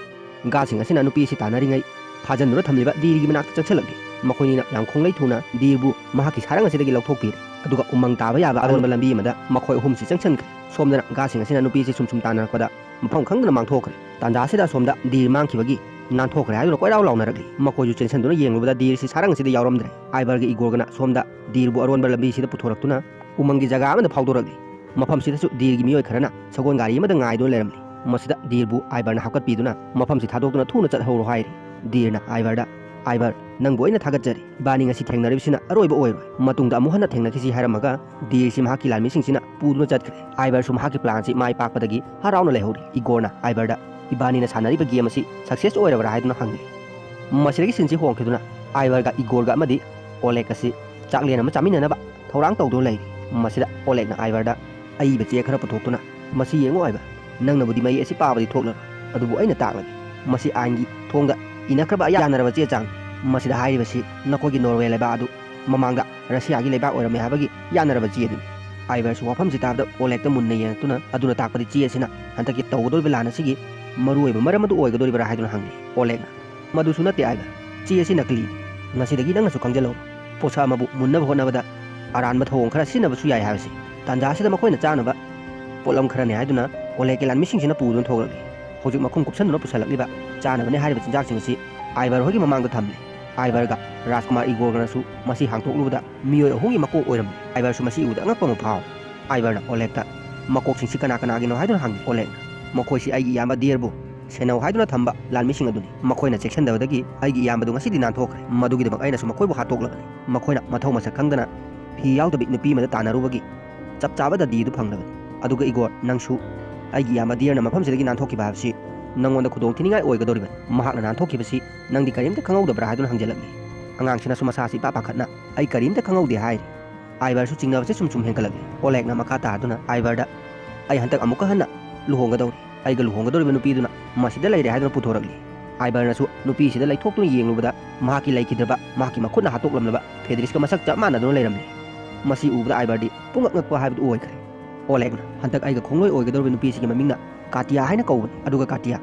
ꯒꯥꯁꯤꯡ ꯑꯁꯤꯅ ꯅꯨꯄꯤ ꯑꯁꯤ ꯇꯥꯟꯅꯔꯤꯉꯩ ꯐꯥꯖꯤꯟꯗꯨꯅ ꯊꯝꯂꯤꯕ ꯗꯤꯔꯒꯤ ꯃꯅꯥꯛꯇ ꯆꯪꯁꯤꯜꯂꯛꯂꯤ꯫ ꯃꯈꯣꯏꯅꯤꯅ ꯌꯥꯝ ꯈꯣꯡꯂꯩ ꯊꯨꯅ ꯗꯤꯔꯕꯨ ꯃꯍꯥꯛꯀꯤ ꯁꯥꯔꯪ ꯑꯁꯤꯗꯒꯤ ꯂꯧꯊꯣꯛꯄꯤꯔꯦ꯫ ꯑꯗꯨꯒ ꯎꯃꯪ ꯇꯥꯕ ꯌꯥꯕ ꯑꯔꯣꯟꯕ ꯂꯝꯕꯤ ꯑꯃꯗ ꯃꯈꯣꯏ ꯑꯍꯨꯝꯁꯤ ꯆꯪꯁꯤꯟꯈ꯭ꯔꯦ꯫ ꯁꯣꯝꯗꯅ ꯒꯥꯁꯤꯡ ꯑꯁꯤꯅ ꯅꯨꯄꯤ ꯑꯁꯤ ꯁꯨꯝ ꯁꯨꯝ ꯇꯥꯟꯅꯔꯛꯄꯗ ꯃꯐꯝ ꯈꯪꯗꯅ ꯃꯥꯡꯊꯣꯛꯈ꯭ꯔꯦ꯫ ꯇꯥꯟꯖꯥ ꯑꯁꯤꯗ ꯑꯁꯣꯝꯗ ꯗꯤꯔ ꯃꯥꯡꯈꯤꯕꯒꯤ ꯅꯥꯟꯊꯣꯛꯈ꯭ꯔꯦ ꯍꯥꯏꯗꯨꯅ ꯀꯣꯏꯔꯥꯎ ꯂꯥꯎꯅꯔꯛꯂꯤ꯫ ꯃꯈꯣꯏꯁꯨ ꯆꯦꯟꯁꯤꯟꯗꯨꯅ ꯌꯦꯡꯂꯨꯕꯗ ꯗꯤꯔ ꯑꯁꯤ ꯁꯥꯔꯪ ꯑꯁꯤꯗ ꯌꯥꯎꯔꯝꯗ꯭ꯔꯦ꯫ ꯑꯥꯏꯚꯔꯒ ꯏꯒꯣꯔꯒꯅ ꯁꯣꯝꯗ ꯗꯤꯔꯕꯨ ꯑꯔꯣꯟꯕ ꯂꯝꯕꯤꯁꯤꯗ ꯄꯨꯊꯣꯔꯛꯇꯨꯅ ꯎꯃꯪꯒꯤ ꯖꯒꯥ ꯑꯃꯗ ꯐꯥꯎꯗꯣꯔꯛꯂꯤ꯫ ꯃꯐꯝꯁꯤꯗꯁꯨ ꯗꯤꯔꯒꯤ ꯃꯤꯑꯣꯏ ꯈꯔꯅ ꯁꯒꯣꯜ ꯒꯥꯔꯤ ꯑꯃꯗ ꯉꯥꯏꯗꯨꯅ ꯂꯩꯔꯝꯂꯤ꯫ ꯃꯁꯤꯗ ꯗꯤꯔꯕꯨ ꯑꯥꯏꯚꯔꯅ ꯍꯥꯞꯀꯠꯄꯤꯗꯨꯅ ꯃꯐꯝꯁꯤ ꯊꯥꯗꯣꯛꯇꯨꯅ ꯊꯨꯅ ꯆꯠꯍꯧꯔꯣ ꯍꯥꯏꯔꯤ꯫ ꯗꯤꯔꯅ ꯑꯥꯏꯚꯔꯗ, "ꯑꯥꯏꯚꯔ, ꯅꯪꯕꯨ ꯑꯩꯅ ꯊꯥꯒꯠꯆꯔꯤ꯫ ꯏꯕꯥꯅꯤ ꯉꯁꯤ ꯊꯦꯡꯅꯔꯤꯕꯁꯤꯅ ꯑꯔꯣꯏꯕ ꯑꯣꯏꯔꯣꯏ꯫ ꯃꯇꯨꯡꯗ ꯑꯃꯨꯛ ꯍꯟꯅ ꯊꯦꯡꯅꯈꯤꯁꯤ" ꯍꯥꯏꯔꯝꯃꯒ ꯗꯤꯔꯁꯤ ꯃꯍꯥꯛꯀꯤ ꯂꯥꯟꯃꯤꯁꯤꯡꯁꯤꯅ ꯄꯨꯗꯨꯅ ꯆꯠꯈ꯭ꯔꯦ꯫ ꯑꯥꯏꯚꯔꯁꯨ ꯃꯍꯥꯛꯀꯤ ꯄ꯭ꯂꯥꯟꯁꯤ ꯃꯥꯏ ꯄꯥꯛꯄꯗꯒꯤ ꯍꯔꯥꯎꯅ ꯂꯩꯍꯧꯔꯤ꯫ ꯏꯒꯣꯔꯅ ꯑꯥꯏꯚꯔꯗ, "ꯏꯕꯥꯅꯤꯅ ꯁꯥꯟꯅꯔꯤꯕ ꯒꯦꯝ ꯑꯁꯤ ꯁꯛꯁꯦꯁ ꯑꯣꯏꯔꯕ꯭ꯔꯥ?" ꯍꯥꯏꯗꯨꯅ ꯍꯪꯂꯤ꯫ ꯃꯁꯤꯗꯒꯤ ꯁꯤꯟꯁꯤ ꯍꯣꯡꯈꯤꯗꯨꯅ ꯑꯥꯏꯚꯔꯒ ꯏꯒꯣꯔꯒ ꯑꯃꯗꯤ ꯑꯣꯂꯦꯛ ꯑꯁꯤ ꯆꯥꯛꯂꯦꯟ ꯑꯃ ꯆꯥꯃꯤꯟꯅꯅꯕ ꯊꯧꯔꯥꯡ ꯇꯧꯗꯨꯅ ꯂꯩꯔꯤ꯫ ꯃꯁꯤꯗ ꯑꯣꯂꯦꯛꯅ ꯑꯥꯏꯚꯔꯗ ꯑꯏꯕ ꯆꯦ ꯈꯔ ꯄꯨꯊꯣꯛꯇꯨꯅ, "ꯃꯁꯤ ꯌꯦꯡꯉꯨ ꯑꯥꯏꯚꯔ, ꯅꯪꯅꯕꯨꯗꯤ ꯃꯌꯦꯛ ꯑꯁꯤ ꯄꯥꯕꯗꯤ ꯊꯣꯛꯂꯔꯣꯏ, ꯑꯗꯨꯕꯨ ꯑꯩꯅ ꯇꯥꯛꯂꯒꯦ꯫ ꯃꯁꯤ ꯑꯥꯏꯟꯒꯤ ꯊꯣꯡꯗ ꯏꯅꯈ꯭ꯔꯕ ꯌꯥꯅꯔꯕ ꯆꯦ ꯆꯥꯡꯅꯤ꯫ ꯃꯁꯤꯗ ꯍꯥꯏꯔꯤꯕꯁꯤ ꯅꯈꯣꯏꯒꯤ ꯅꯣꯔꯋꯦ ꯂꯩꯕꯥꯛ ꯑꯗꯨ ꯃꯃꯥꯡꯗ ꯔꯁꯤꯌꯥꯒꯤ ꯂꯩꯕꯥꯛ ꯑꯣꯏꯔꯝꯃꯦ ꯍꯥꯏꯕꯒꯤ ꯌꯥꯅꯔꯕ ꯆꯦ ꯑꯗꯨꯅꯤ"꯫ ꯑꯥꯏꯚꯔꯁꯨ ꯋꯥꯐꯝꯁꯤ ꯇꯥꯕꯗ ꯑꯣꯂꯦꯛꯇ ꯃꯨꯟꯅ ꯌꯦꯡꯂꯛꯇꯨꯅ, "ꯑꯗꯨꯅ ꯇꯥꯛꯄꯗꯤ ꯆꯦ ꯑꯁꯤꯅ ꯍꯟꯗꯛꯀꯤ ꯇꯧꯒꯗꯧꯔꯤꯕ ꯂꯥꯟ ꯑꯁꯤꯒꯤ ꯃꯔꯨꯑꯣꯏꯕ ꯃꯔꯝ ꯑꯗꯨ ꯑꯣꯏꯒꯗꯧꯔꯤꯕ꯭ꯔꯥ?" ꯍꯥꯏꯗꯨꯅ ꯍꯪꯂꯤ꯫ ꯑꯣꯂꯦꯛꯅ, "ꯃꯗꯨꯁꯨ ꯅꯠꯇꯦ ꯑꯥꯏꯚꯔ, ꯆꯦ ꯑꯁꯤ ꯅꯀꯂꯤꯅꯤ꯫ ꯉꯁꯤꯗꯒꯤ ꯅꯪꯅꯁꯨ ꯈꯪꯖꯤꯜꯍꯧꯔꯣ꯫ ꯄꯣꯠꯁꯛ ꯑꯃꯕꯨ ꯃꯨꯟꯅꯕ ꯍꯣꯠꯅꯕꯗ ꯑꯔꯥꯟꯕ ꯊꯧꯑꯣꯡ ꯈꯔ ꯁꯤꯖꯤꯟꯅꯕꯁꯨ ꯌꯥꯏ ꯍꯥꯏꯕꯁꯤ꯫ ꯇꯥꯟꯖꯥ ꯑꯁꯤꯗ ꯃꯈꯣꯏꯅ ꯆꯥꯅꯕ ꯄꯣꯠꯂꯝ ꯈꯔꯅꯤ" ꯍꯥꯏꯗꯨꯅ ꯑꯣꯂꯦꯛꯀꯤ ꯂꯥꯟꯃꯤꯁꯤꯡꯁꯤꯅ ꯄꯨꯗꯨꯅ ꯊꯣꯛꯂꯛꯂꯤ꯫ ꯍꯧꯖꯤꯛ ꯃꯈꯨꯝ ꯀꯨꯞꯁꯟꯗꯨꯅ ꯄꯨꯁꯜꯂꯛꯂꯤꯕ ꯆꯥꯅꯕꯅꯤ ꯍꯥꯏꯔꯤꯕ ꯆꯤꯟꯖꯥꯛꯁꯤꯡ ꯑꯁꯤ ꯑꯥꯏꯚꯔ ꯍꯣꯏꯒꯤ ꯃꯃꯥꯡꯗ ꯊꯝꯂꯤ꯫ ꯑꯥꯏꯚꯔꯒ ꯔꯥꯖꯀꯨꯃꯥꯔ ꯏꯒꯣꯔꯒꯅꯁꯨ ꯃꯁꯤ ꯍꯥꯡꯗꯣꯛꯂꯨꯕꯗ ꯃꯤꯑꯣꯏ ꯑꯍꯨꯝꯒꯤ ꯃꯀꯣꯛ ꯑꯣꯏꯔꯝꯂꯤ꯫ ꯑꯥꯏꯚꯔꯁꯨ ꯃꯁꯤ ꯎꯕꯗ ꯑꯉꯛꯄ ꯑꯃ ꯐꯥꯎꯏ꯫ ꯑꯥꯏꯚꯔꯅ ꯑꯣꯂꯦꯛꯇ ꯃꯀꯣꯛꯁꯤꯡꯁꯤ ꯀꯅꯥ ꯀꯅꯥꯒꯤꯅꯣ ꯍꯥꯏꯗꯨꯅ ꯍꯪꯏ꯫ ꯑꯣꯂꯦꯛꯅ, "ꯃꯈꯣꯏꯁꯤ ꯑꯩꯒꯤ ꯏꯌꯥꯝꯕ ꯗꯤꯌꯔꯕꯨ ꯁꯦꯟꯅꯧ ꯍꯥꯏꯗꯨꯅ ꯊꯝꯕ ꯂꯥꯟꯃꯤꯁꯤꯡ ꯑꯗꯨꯅꯤ꯫ ꯃꯈꯣꯏꯅ ꯆꯦꯛꯁꯤꯟꯗꯕꯗꯒꯤ ꯑꯩꯒꯤ ꯏꯌꯥꯝꯕꯗꯨ ꯉꯁꯤꯗꯤ ꯅꯥꯟꯊꯣꯛꯈ꯭ꯔꯦ꯫ ꯃꯗꯨꯒꯤꯗꯃꯛ ꯑꯩꯅꯁꯨ ꯃꯈꯣꯏꯕꯨ ꯍꯥꯠꯇꯣꯛꯂꯕꯅꯤ꯫ ꯃꯈꯣꯏꯅ ꯃꯊꯧ ꯃꯁꯛ ꯈꯪꯗꯅ ꯐꯤ ꯌꯥꯎꯗꯕꯤ ꯅꯨꯄꯤ ꯑꯃꯗ ꯇꯥꯟꯅꯔꯨꯕꯒꯤ ꯆꯞ ꯆꯥꯕ ꯗꯟꯗꯤ ꯑꯗꯨ ꯐꯪꯂꯕꯅꯤ꯫ ꯑꯗꯨꯒ ꯏꯒꯣꯔ, ꯅꯪꯁꯨ ꯑꯩꯒꯤ ꯏꯌꯥꯝꯕ ꯗꯤꯌꯔꯅ ꯃꯐꯝꯁꯤꯗꯒꯤ ꯅꯥꯟꯊꯣꯛꯈꯤꯕ ꯍꯥꯏꯕꯁꯤ ꯅꯪꯉꯣꯟꯗ ꯈꯨꯗꯣꯡ ꯊꯤꯅꯤꯡꯉꯥꯏ ꯑꯣꯏꯒꯗꯧꯔꯤꯕꯅꯤ꯫ ꯃꯍꯥꯛꯅ ꯅꯥꯟꯊꯣꯛꯈꯤꯕꯁꯤ ꯅꯪꯗꯤ ꯀꯔꯤꯝꯇ ꯈꯪꯍꯧꯗꯕ꯭ꯔꯥ?" ꯍꯥꯏꯗꯨꯅ ꯍꯪꯖꯤꯜꯂꯛꯂꯤ꯫ ꯑꯉꯥꯡꯁꯤꯅꯁꯨ ꯃꯁꯥꯁꯤ ꯏꯄꯥ ꯄꯥꯈꯠꯅ, "ꯑꯩ ꯀꯔꯤꯝꯇ ꯈꯪꯍꯧꯗꯦ" ꯍꯥꯏꯔꯤ꯫ ꯑꯥꯏꯚꯔꯁꯨ ꯆꯤꯡꯅꯕꯁꯤ ꯁꯨꯝ ꯁꯨꯝ ꯍꯦꯟꯒꯠꯂꯛꯂꯤ꯫ ꯑꯣꯂꯦꯛꯅ ꯃꯈꯥ ꯇꯥꯗꯨꯅ ꯑꯥꯏꯚꯔꯗ, ꯑꯩ ꯍꯟꯗꯛ ꯑꯃꯨꯛꯀ ꯍꯟꯅ ꯂꯨꯍꯣꯡꯒꯗꯧꯔꯤ꯫ ꯑꯩꯒ ꯂꯨꯍꯣꯡꯒꯗꯧꯔꯤꯕ ꯅꯨꯄꯤꯗꯨꯅ ꯃꯁꯤꯗ ꯂꯩꯔꯦ ꯍꯥꯏꯗꯨꯅ ꯄꯨꯊꯣꯔꯛꯂꯤ꯫ ꯑꯥꯏꯕꯔꯅꯁꯨ ꯅꯨꯄꯤꯁꯤꯗ ꯂꯩꯊꯣꯛꯇꯨꯅ ꯌꯦꯡꯂꯨꯕꯗ ꯃꯍꯥꯛꯀꯤ ꯂꯩꯈꯤꯗ꯭ꯔꯕ, ꯃꯍꯥꯛꯀꯤ ꯃꯈꯨꯠꯅ ꯍꯥꯠꯇꯣꯛꯂꯝꯂꯕ ꯐꯦꯗ꯭ꯔꯤꯁꯀ ꯃꯁꯛ ꯆꯞ ꯃꯥꯟꯅꯗꯨꯅ ꯂꯩꯔꯝꯂꯤ꯫ ꯃꯁꯤ ꯎꯕꯗ ꯑꯥꯏꯕꯔꯗꯤ ꯄꯨꯡꯉꯛ ꯉꯛꯄ ꯍꯥꯏꯕꯗꯨ ꯑꯣꯏꯈ꯭ꯔꯦ꯫ ꯑꯣꯂꯦꯒꯅ ꯍꯟꯗꯛ ꯑꯩꯒ ꯈꯣꯡꯂꯣꯏ ꯑꯣꯏꯒꯗꯧꯔꯤꯕ ꯅꯨꯄꯤꯁꯤꯒꯤ ꯃꯃꯤꯡꯅ ꯀꯥꯇꯤꯌꯥ ꯍꯥꯏꯅ ꯀꯧꯕꯅꯤ꯫ ꯑꯗꯨꯒ ꯀꯥꯇꯤꯌꯥ,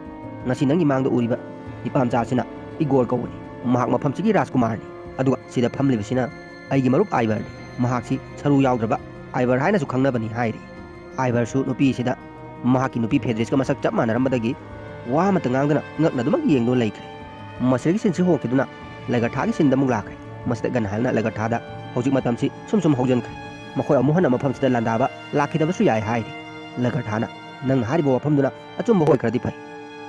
ꯉꯁꯤ ꯅꯪꯒꯤ ꯃꯥꯡꯗ ꯎꯔꯤꯕ ꯅꯤꯄꯥ ꯃꯆꯥꯁꯤꯅ ꯏꯒꯣꯔ ꯀꯧꯕꯅꯤ꯫ ꯃꯍꯥꯛ ꯃꯐꯝꯁꯤꯒꯤ ꯔꯥꯖꯀꯨꯃꯥꯔꯅꯤ꯫ ꯑꯗꯨꯒ ꯁꯤꯗ ꯐꯝꯂꯤꯕꯁꯤꯅ ꯑꯩꯒꯤ ꯃꯔꯨꯞ ꯑꯥꯏꯕꯔꯅꯤ꯫ ꯃꯍꯥꯛꯁꯤ ꯁꯔꯨ ꯌꯥꯎꯗ꯭ꯔꯕ ꯑꯥꯏꯕꯔ ꯍꯥꯏꯅꯁꯨ ꯈꯪꯅꯕꯅꯤ ꯍꯥꯏꯔꯤ꯫ ꯑꯥꯏꯕꯔꯁꯨ ꯅꯨꯄꯤꯁꯤꯗ ꯃꯍꯥꯛꯀꯤ ꯅꯨꯄꯤ ꯐꯦꯗ꯭ꯔꯤꯁꯀ ꯃꯁꯛ ꯆꯞ ꯃꯥꯟꯅꯔꯝꯕꯗꯒꯤ ꯋꯥ ꯑꯃꯠꯇ ꯉꯥꯡꯗꯅ ꯉꯛꯅꯗꯨꯃꯛ ꯌꯦꯡꯗꯨꯅ ꯂꯩꯈ꯭ꯔꯦ꯫ ꯃꯁꯤꯗꯒꯤ ꯁꯤꯟꯁꯤ ꯍꯣꯡꯈꯤꯗꯨꯅ ꯂꯒꯔꯊꯥꯒꯤ ꯁꯤꯟꯗ ꯑꯃꯨꯛ ꯂꯥꯛꯈ꯭ꯔꯦ꯫ ꯃꯁꯤꯗ ꯒꯟꯍꯥꯏꯜꯅ ꯂꯒꯔꯊꯥꯗ ꯍꯧꯖꯤꯛ ꯃꯇꯝꯁꯤ ꯁꯨꯝ ꯁꯨꯝ ꯍꯧꯖꯤꯟꯈ꯭ꯔꯦ꯫ ꯃꯈꯣꯏ ꯑꯃꯨꯛ ꯍꯟꯅ ꯃꯐꯝꯁꯤꯗ ꯂꯥꯟꯗꯥꯕ ꯂꯥꯛꯈꯤꯗꯕꯁꯨ ꯌꯥꯏ ꯍꯥꯏꯔꯤ꯫ ꯂꯒꯔꯊꯥꯅ ꯅꯪꯅ ꯍꯥꯏꯔꯤꯕ ꯋꯥꯐꯝꯗꯨꯅ ꯑꯆꯨꯝꯕ ꯑꯣꯏꯈ꯭ꯔꯗꯤ ꯐꯩ,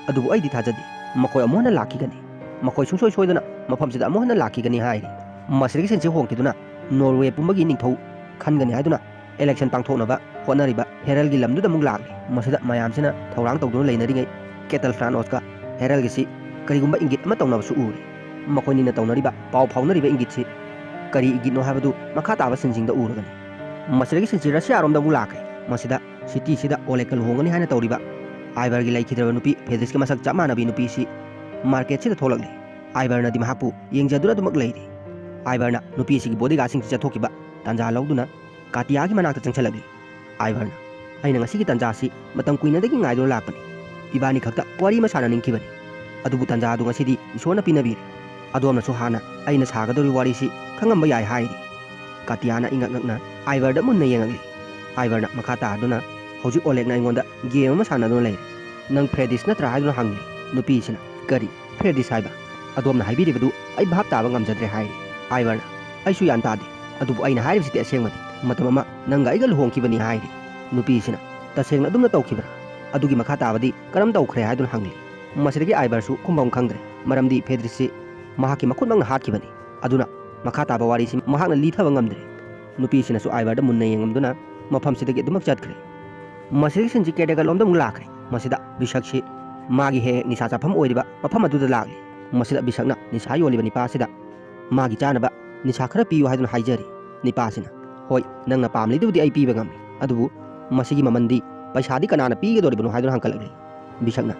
ꯑꯗꯨꯕꯨ ꯑꯩꯗꯤ ꯊꯥꯖꯗꯦ꯫ ꯃꯈꯣꯏ ꯑꯃꯨꯛ ꯍꯟꯅ ꯂꯥꯛꯈꯤꯒꯅꯤ꯫ ꯃꯈꯣꯏ ꯁꯨꯡꯁꯣꯏ ꯁꯣꯏꯗꯅ ꯃꯐꯝꯁꯤꯗ ꯑꯃꯨꯛ ꯍꯟꯅ ꯂꯥꯛꯈꯤꯒꯅꯤ ꯍꯥꯏꯔꯤ꯫ ꯃꯁꯤꯗꯒꯤ ꯁꯤꯟꯁꯤ ꯍꯣꯡꯈꯤꯗꯨꯅ ꯅꯣꯔꯋꯦ ꯄꯨꯝꯕꯒꯤ ꯅꯤꯡꯊꯧ ꯈꯟꯒꯅꯤ ꯍꯥꯏꯗꯨꯅ ꯏꯂꯦꯛꯁꯟ ꯄꯥꯡꯊꯣꯛꯅꯕ ꯍꯣꯠꯅꯔꯤꯕ ꯍꯦꯔꯜꯒꯤ ꯂꯝꯗꯨꯗ ꯑꯃꯨꯛ ꯂꯥꯛꯂꯤ꯫ ꯃꯁꯤꯗ ꯃꯌꯥꯝꯁꯤꯅ ꯊꯧꯔꯥꯡ ꯇꯧꯗꯨꯅ ꯂꯩꯅꯔꯤꯉꯩ ꯀꯦꯇꯜ ꯐ꯭ꯔꯥꯟ ꯑꯣꯁꯀ ꯍꯦꯔꯜꯒꯤꯁꯤ ꯀꯔꯤꯒꯨꯝꯕ ꯏꯪꯒꯤꯠ ꯑꯃ ꯇꯧꯅꯕꯁꯨ ꯎꯔꯤ꯫ ꯃꯈꯣꯏꯅꯤꯅ ꯇꯧꯅꯔꯤꯕ, ꯄꯥꯎ ꯐꯥꯎꯅꯔꯤꯕ ꯏꯪꯒꯤꯠꯁꯤ ꯀꯔꯤ ꯏꯪꯒꯤꯠꯅꯣ ꯍꯥꯏꯕꯗꯨ ꯃꯈꯥ ꯇꯥꯕ ꯁꯤꯟꯁꯤꯡꯗ ꯎꯔꯒꯅꯤ꯫ ꯃꯁꯤꯗꯒꯤ ꯁꯤꯟꯁꯤ ꯔꯁꯤꯌꯥꯔꯣꯝꯗ ꯑꯃꯨꯛ ꯂꯥꯛꯈ꯭ꯔꯦ꯫ ꯃꯁꯤꯗ ꯁꯤꯇꯤꯁꯤꯗ ꯑꯣꯂꯦꯒꯀ ꯂꯨꯍꯣꯡꯒꯅꯤ ꯍꯥꯏꯅ ꯇꯧꯔꯤꯕ ꯑꯥꯏꯕꯔꯒꯤ ꯂꯩꯈꯤꯗ꯭ꯔꯕ ꯅꯨꯄꯤ ꯐꯦꯗ꯭ꯔꯤꯁꯀ ꯃꯁꯛ ꯆꯞ ꯃꯥꯟꯅꯕꯤ ꯅꯨꯄꯤꯁꯤ ꯃꯥꯔꯀꯦꯠꯁꯤꯗ ꯊꯣꯛꯂꯛꯂꯤ꯫ ꯑꯥꯏꯕꯔꯅꯗꯤ ꯃꯍꯥꯛꯄꯨ ꯌꯦꯡꯖꯗꯨꯅ ꯑꯗꯨꯃꯛ ꯂꯩꯔꯤ꯫ ꯑꯥꯏꯕꯔꯅ ꯅꯨꯄꯤꯁꯤꯒꯤ ꯕꯣꯗꯤꯒꯥꯔꯗꯁꯤꯡꯁꯤ ꯆꯠꯊꯣꯛꯈꯤꯕ ꯇꯥꯟꯖꯥ ꯂꯧꯗꯨꯅ ꯀꯥꯇꯤꯌꯥꯒꯤ ꯃꯅꯥꯛꯇ ꯆꯪꯁꯤꯜꯂꯛꯂꯤ꯫ ꯑꯥꯏꯕꯔꯅ, "ꯑꯩꯅ ꯉꯁꯤꯒꯤ ꯇꯥꯟꯖꯥꯁꯤ ꯃꯇꯝ ꯀꯨꯏꯅꯗꯒꯤ ꯉꯥꯏꯗꯨꯅ ꯂꯥꯛꯄꯅꯤ꯫ ꯏꯕꯥꯅꯤ ꯈꯛꯇ ꯋꯥꯔꯤ ꯑꯃ ꯁꯥꯟꯅꯅꯤꯡꯈꯤꯕꯅꯤ꯫ ꯑꯗꯨꯕꯨ ꯇꯥꯟꯖꯥ ꯑꯗꯨ ꯉꯁꯤꯗꯤ ꯏꯁꯣꯔꯅ ꯄꯤꯅꯕꯤꯔꯦ꯫ ꯑꯗꯣꯝꯅꯁꯨ ꯍꯥꯟꯅ ꯑꯩꯅ ꯁꯥꯒꯗꯧꯔꯤꯕ ꯋꯥꯔꯤꯁꯤ ꯈꯪꯉꯝꯕ ꯌꯥꯏ" ꯍꯥꯏꯔꯤ꯫ ꯀꯥꯇꯤꯌꯥꯅ ꯏꯉꯛ ꯉꯛꯅ ꯑꯥꯏꯕꯔꯗ ꯃꯨꯟꯅ ꯌꯦꯡꯉꯛꯂꯤ꯫ ꯑꯥꯏꯕꯔꯅ ꯃꯈꯥ ꯇꯥꯗꯨꯅ, "ꯍꯧꯖꯤꯛ ꯑꯣꯂꯦꯒꯅ ꯑꯩꯉꯣꯟꯗ ꯒꯦꯝ ꯑꯃ ꯁꯥꯟꯅꯗꯨꯅ ꯂꯩꯔꯦ꯫ ꯅꯪ ꯐ꯭ꯔꯦꯗꯤꯁ ꯅꯠꯇ꯭ꯔꯥ?" ꯍꯥꯏꯗꯨꯅ ꯍꯪꯂꯤ꯫ ꯅꯨꯄꯤꯁꯤꯅ, "ꯀꯔꯤ ꯐ꯭ꯔꯦꯗꯤꯁ ꯍꯥꯏꯕ? ꯑꯗꯣꯝꯅ ꯍꯥꯏꯕꯤꯔꯤꯕꯗꯨ ꯑꯩ ꯚꯥꯞ ꯇꯥꯕ ꯉꯝꯖꯗ꯭ꯔꯦ" ꯍꯥꯏꯔꯤ꯫ ꯑꯥꯏꯕꯔꯅ, "ꯑꯩꯁꯨ ꯒ꯭ꯌꯥꯟ ꯇꯥꯗꯦ, ꯑꯗꯨꯕꯨ ꯑꯩꯅ ꯍꯥꯏꯔꯤꯕꯁꯤꯗꯤ ꯑꯁꯦꯡꯕꯅꯤ꯫ ꯃꯇꯝ ꯑꯃ ꯅꯪꯒ ꯑꯩꯒ ꯂꯨꯍꯣꯡꯈꯤꯕꯅꯤ" ꯍꯥꯏꯔꯤ꯫ ꯅꯨꯄꯤꯁꯤꯅ, "ꯇꯁꯦꯡꯅ ꯑꯗꯨꯝꯅ ꯇꯧꯈꯤꯕ꯭ꯔꯥ? ꯑꯗꯨꯒꯤ ꯃꯈꯥ ꯇꯥꯕꯗꯤ ꯀꯔꯝ ꯇꯧꯈ꯭ꯔꯦ?" ꯍꯥꯏꯗꯨꯅ ꯍꯪꯂꯤ꯫ ꯃꯁꯤꯗꯒꯤ ꯑꯥꯏꯕꯔꯁꯨ ꯈꯨꯝꯐꯝ ꯈꯪꯗ꯭ꯔꯦ, ꯃꯔꯝꯗꯤ ꯐꯦꯗ꯭ꯔꯤꯁꯁꯤ ꯃꯍꯥꯛꯀꯤ ꯃꯈꯨꯠꯃꯛꯅ ꯍꯥꯠꯈꯤꯕꯅꯤ꯫ ꯑꯗꯨꯅ ꯃꯈꯥ ꯇꯥꯕ ꯋꯥꯔꯤꯁꯤ ꯃꯍꯥꯛꯅ ꯂꯤꯊꯕ ꯉꯝꯗ꯭ꯔꯦ꯫ ꯅꯨꯄꯤꯁꯤꯅꯁꯨ ꯑꯥꯏꯕꯔꯗ ꯃꯨꯟꯅ ꯌꯦꯡꯉꯝꯗꯨꯅ ꯃꯐꯝꯁꯤꯗꯒꯤ ꯑꯗꯨꯃꯛ ꯆꯠꯈ꯭ꯔꯦ꯫ ꯃꯁꯤꯗꯒꯤ ꯁꯤꯟꯁꯤ ꯀꯦꯔꯇꯦꯀꯔ ꯂꯣꯝꯗ ꯑꯃꯨꯛ ꯂꯥꯛꯈ꯭ꯔꯦ꯫ ꯃꯁꯤꯗ ꯕꯤꯁꯛꯁꯤ ꯃꯥꯒꯤ ꯍꯦꯛ ꯍꯦꯛ ꯅꯤꯁꯥ ꯆꯥꯐꯝ ꯑꯣꯏꯔꯤꯕ ꯃꯐꯝ ꯑꯗꯨꯗ ꯂꯥꯛꯂꯤ꯫ ꯃꯁꯤꯗ ꯕꯤꯁꯛꯅ ꯅꯤꯁꯥ ꯌꯣꯜꯂꯤꯕ ꯅꯤꯄꯥꯁꯤꯗ ꯃꯥꯒꯤ ꯆꯥꯅꯕ ꯅꯤꯁꯥ ꯈꯔ ꯄꯤꯌꯨ ꯍꯥꯏꯗꯨꯅ ꯍꯥꯏꯖꯔꯤ꯫ ꯅꯤꯄꯥꯁꯤꯅ, "ꯍꯣꯏ, ꯅꯪꯅ ꯄꯥꯝꯂꯤꯗꯨꯕꯨꯗꯤ ꯑꯩ ꯄꯤꯕ ꯉꯝꯃꯤ, ꯑꯗꯨꯕꯨ ꯃꯁꯤꯒꯤ ꯃꯃꯜꯗꯤ ꯄꯩꯁꯥꯗꯤ ꯀꯅꯥꯅ ꯄꯤꯒꯗꯧꯔꯤꯕꯅꯣ ꯍꯥꯏꯗꯨꯅ ꯍꯪꯒꯠꯂꯛꯂꯤ꯫ ꯕꯤꯁꯛꯅ,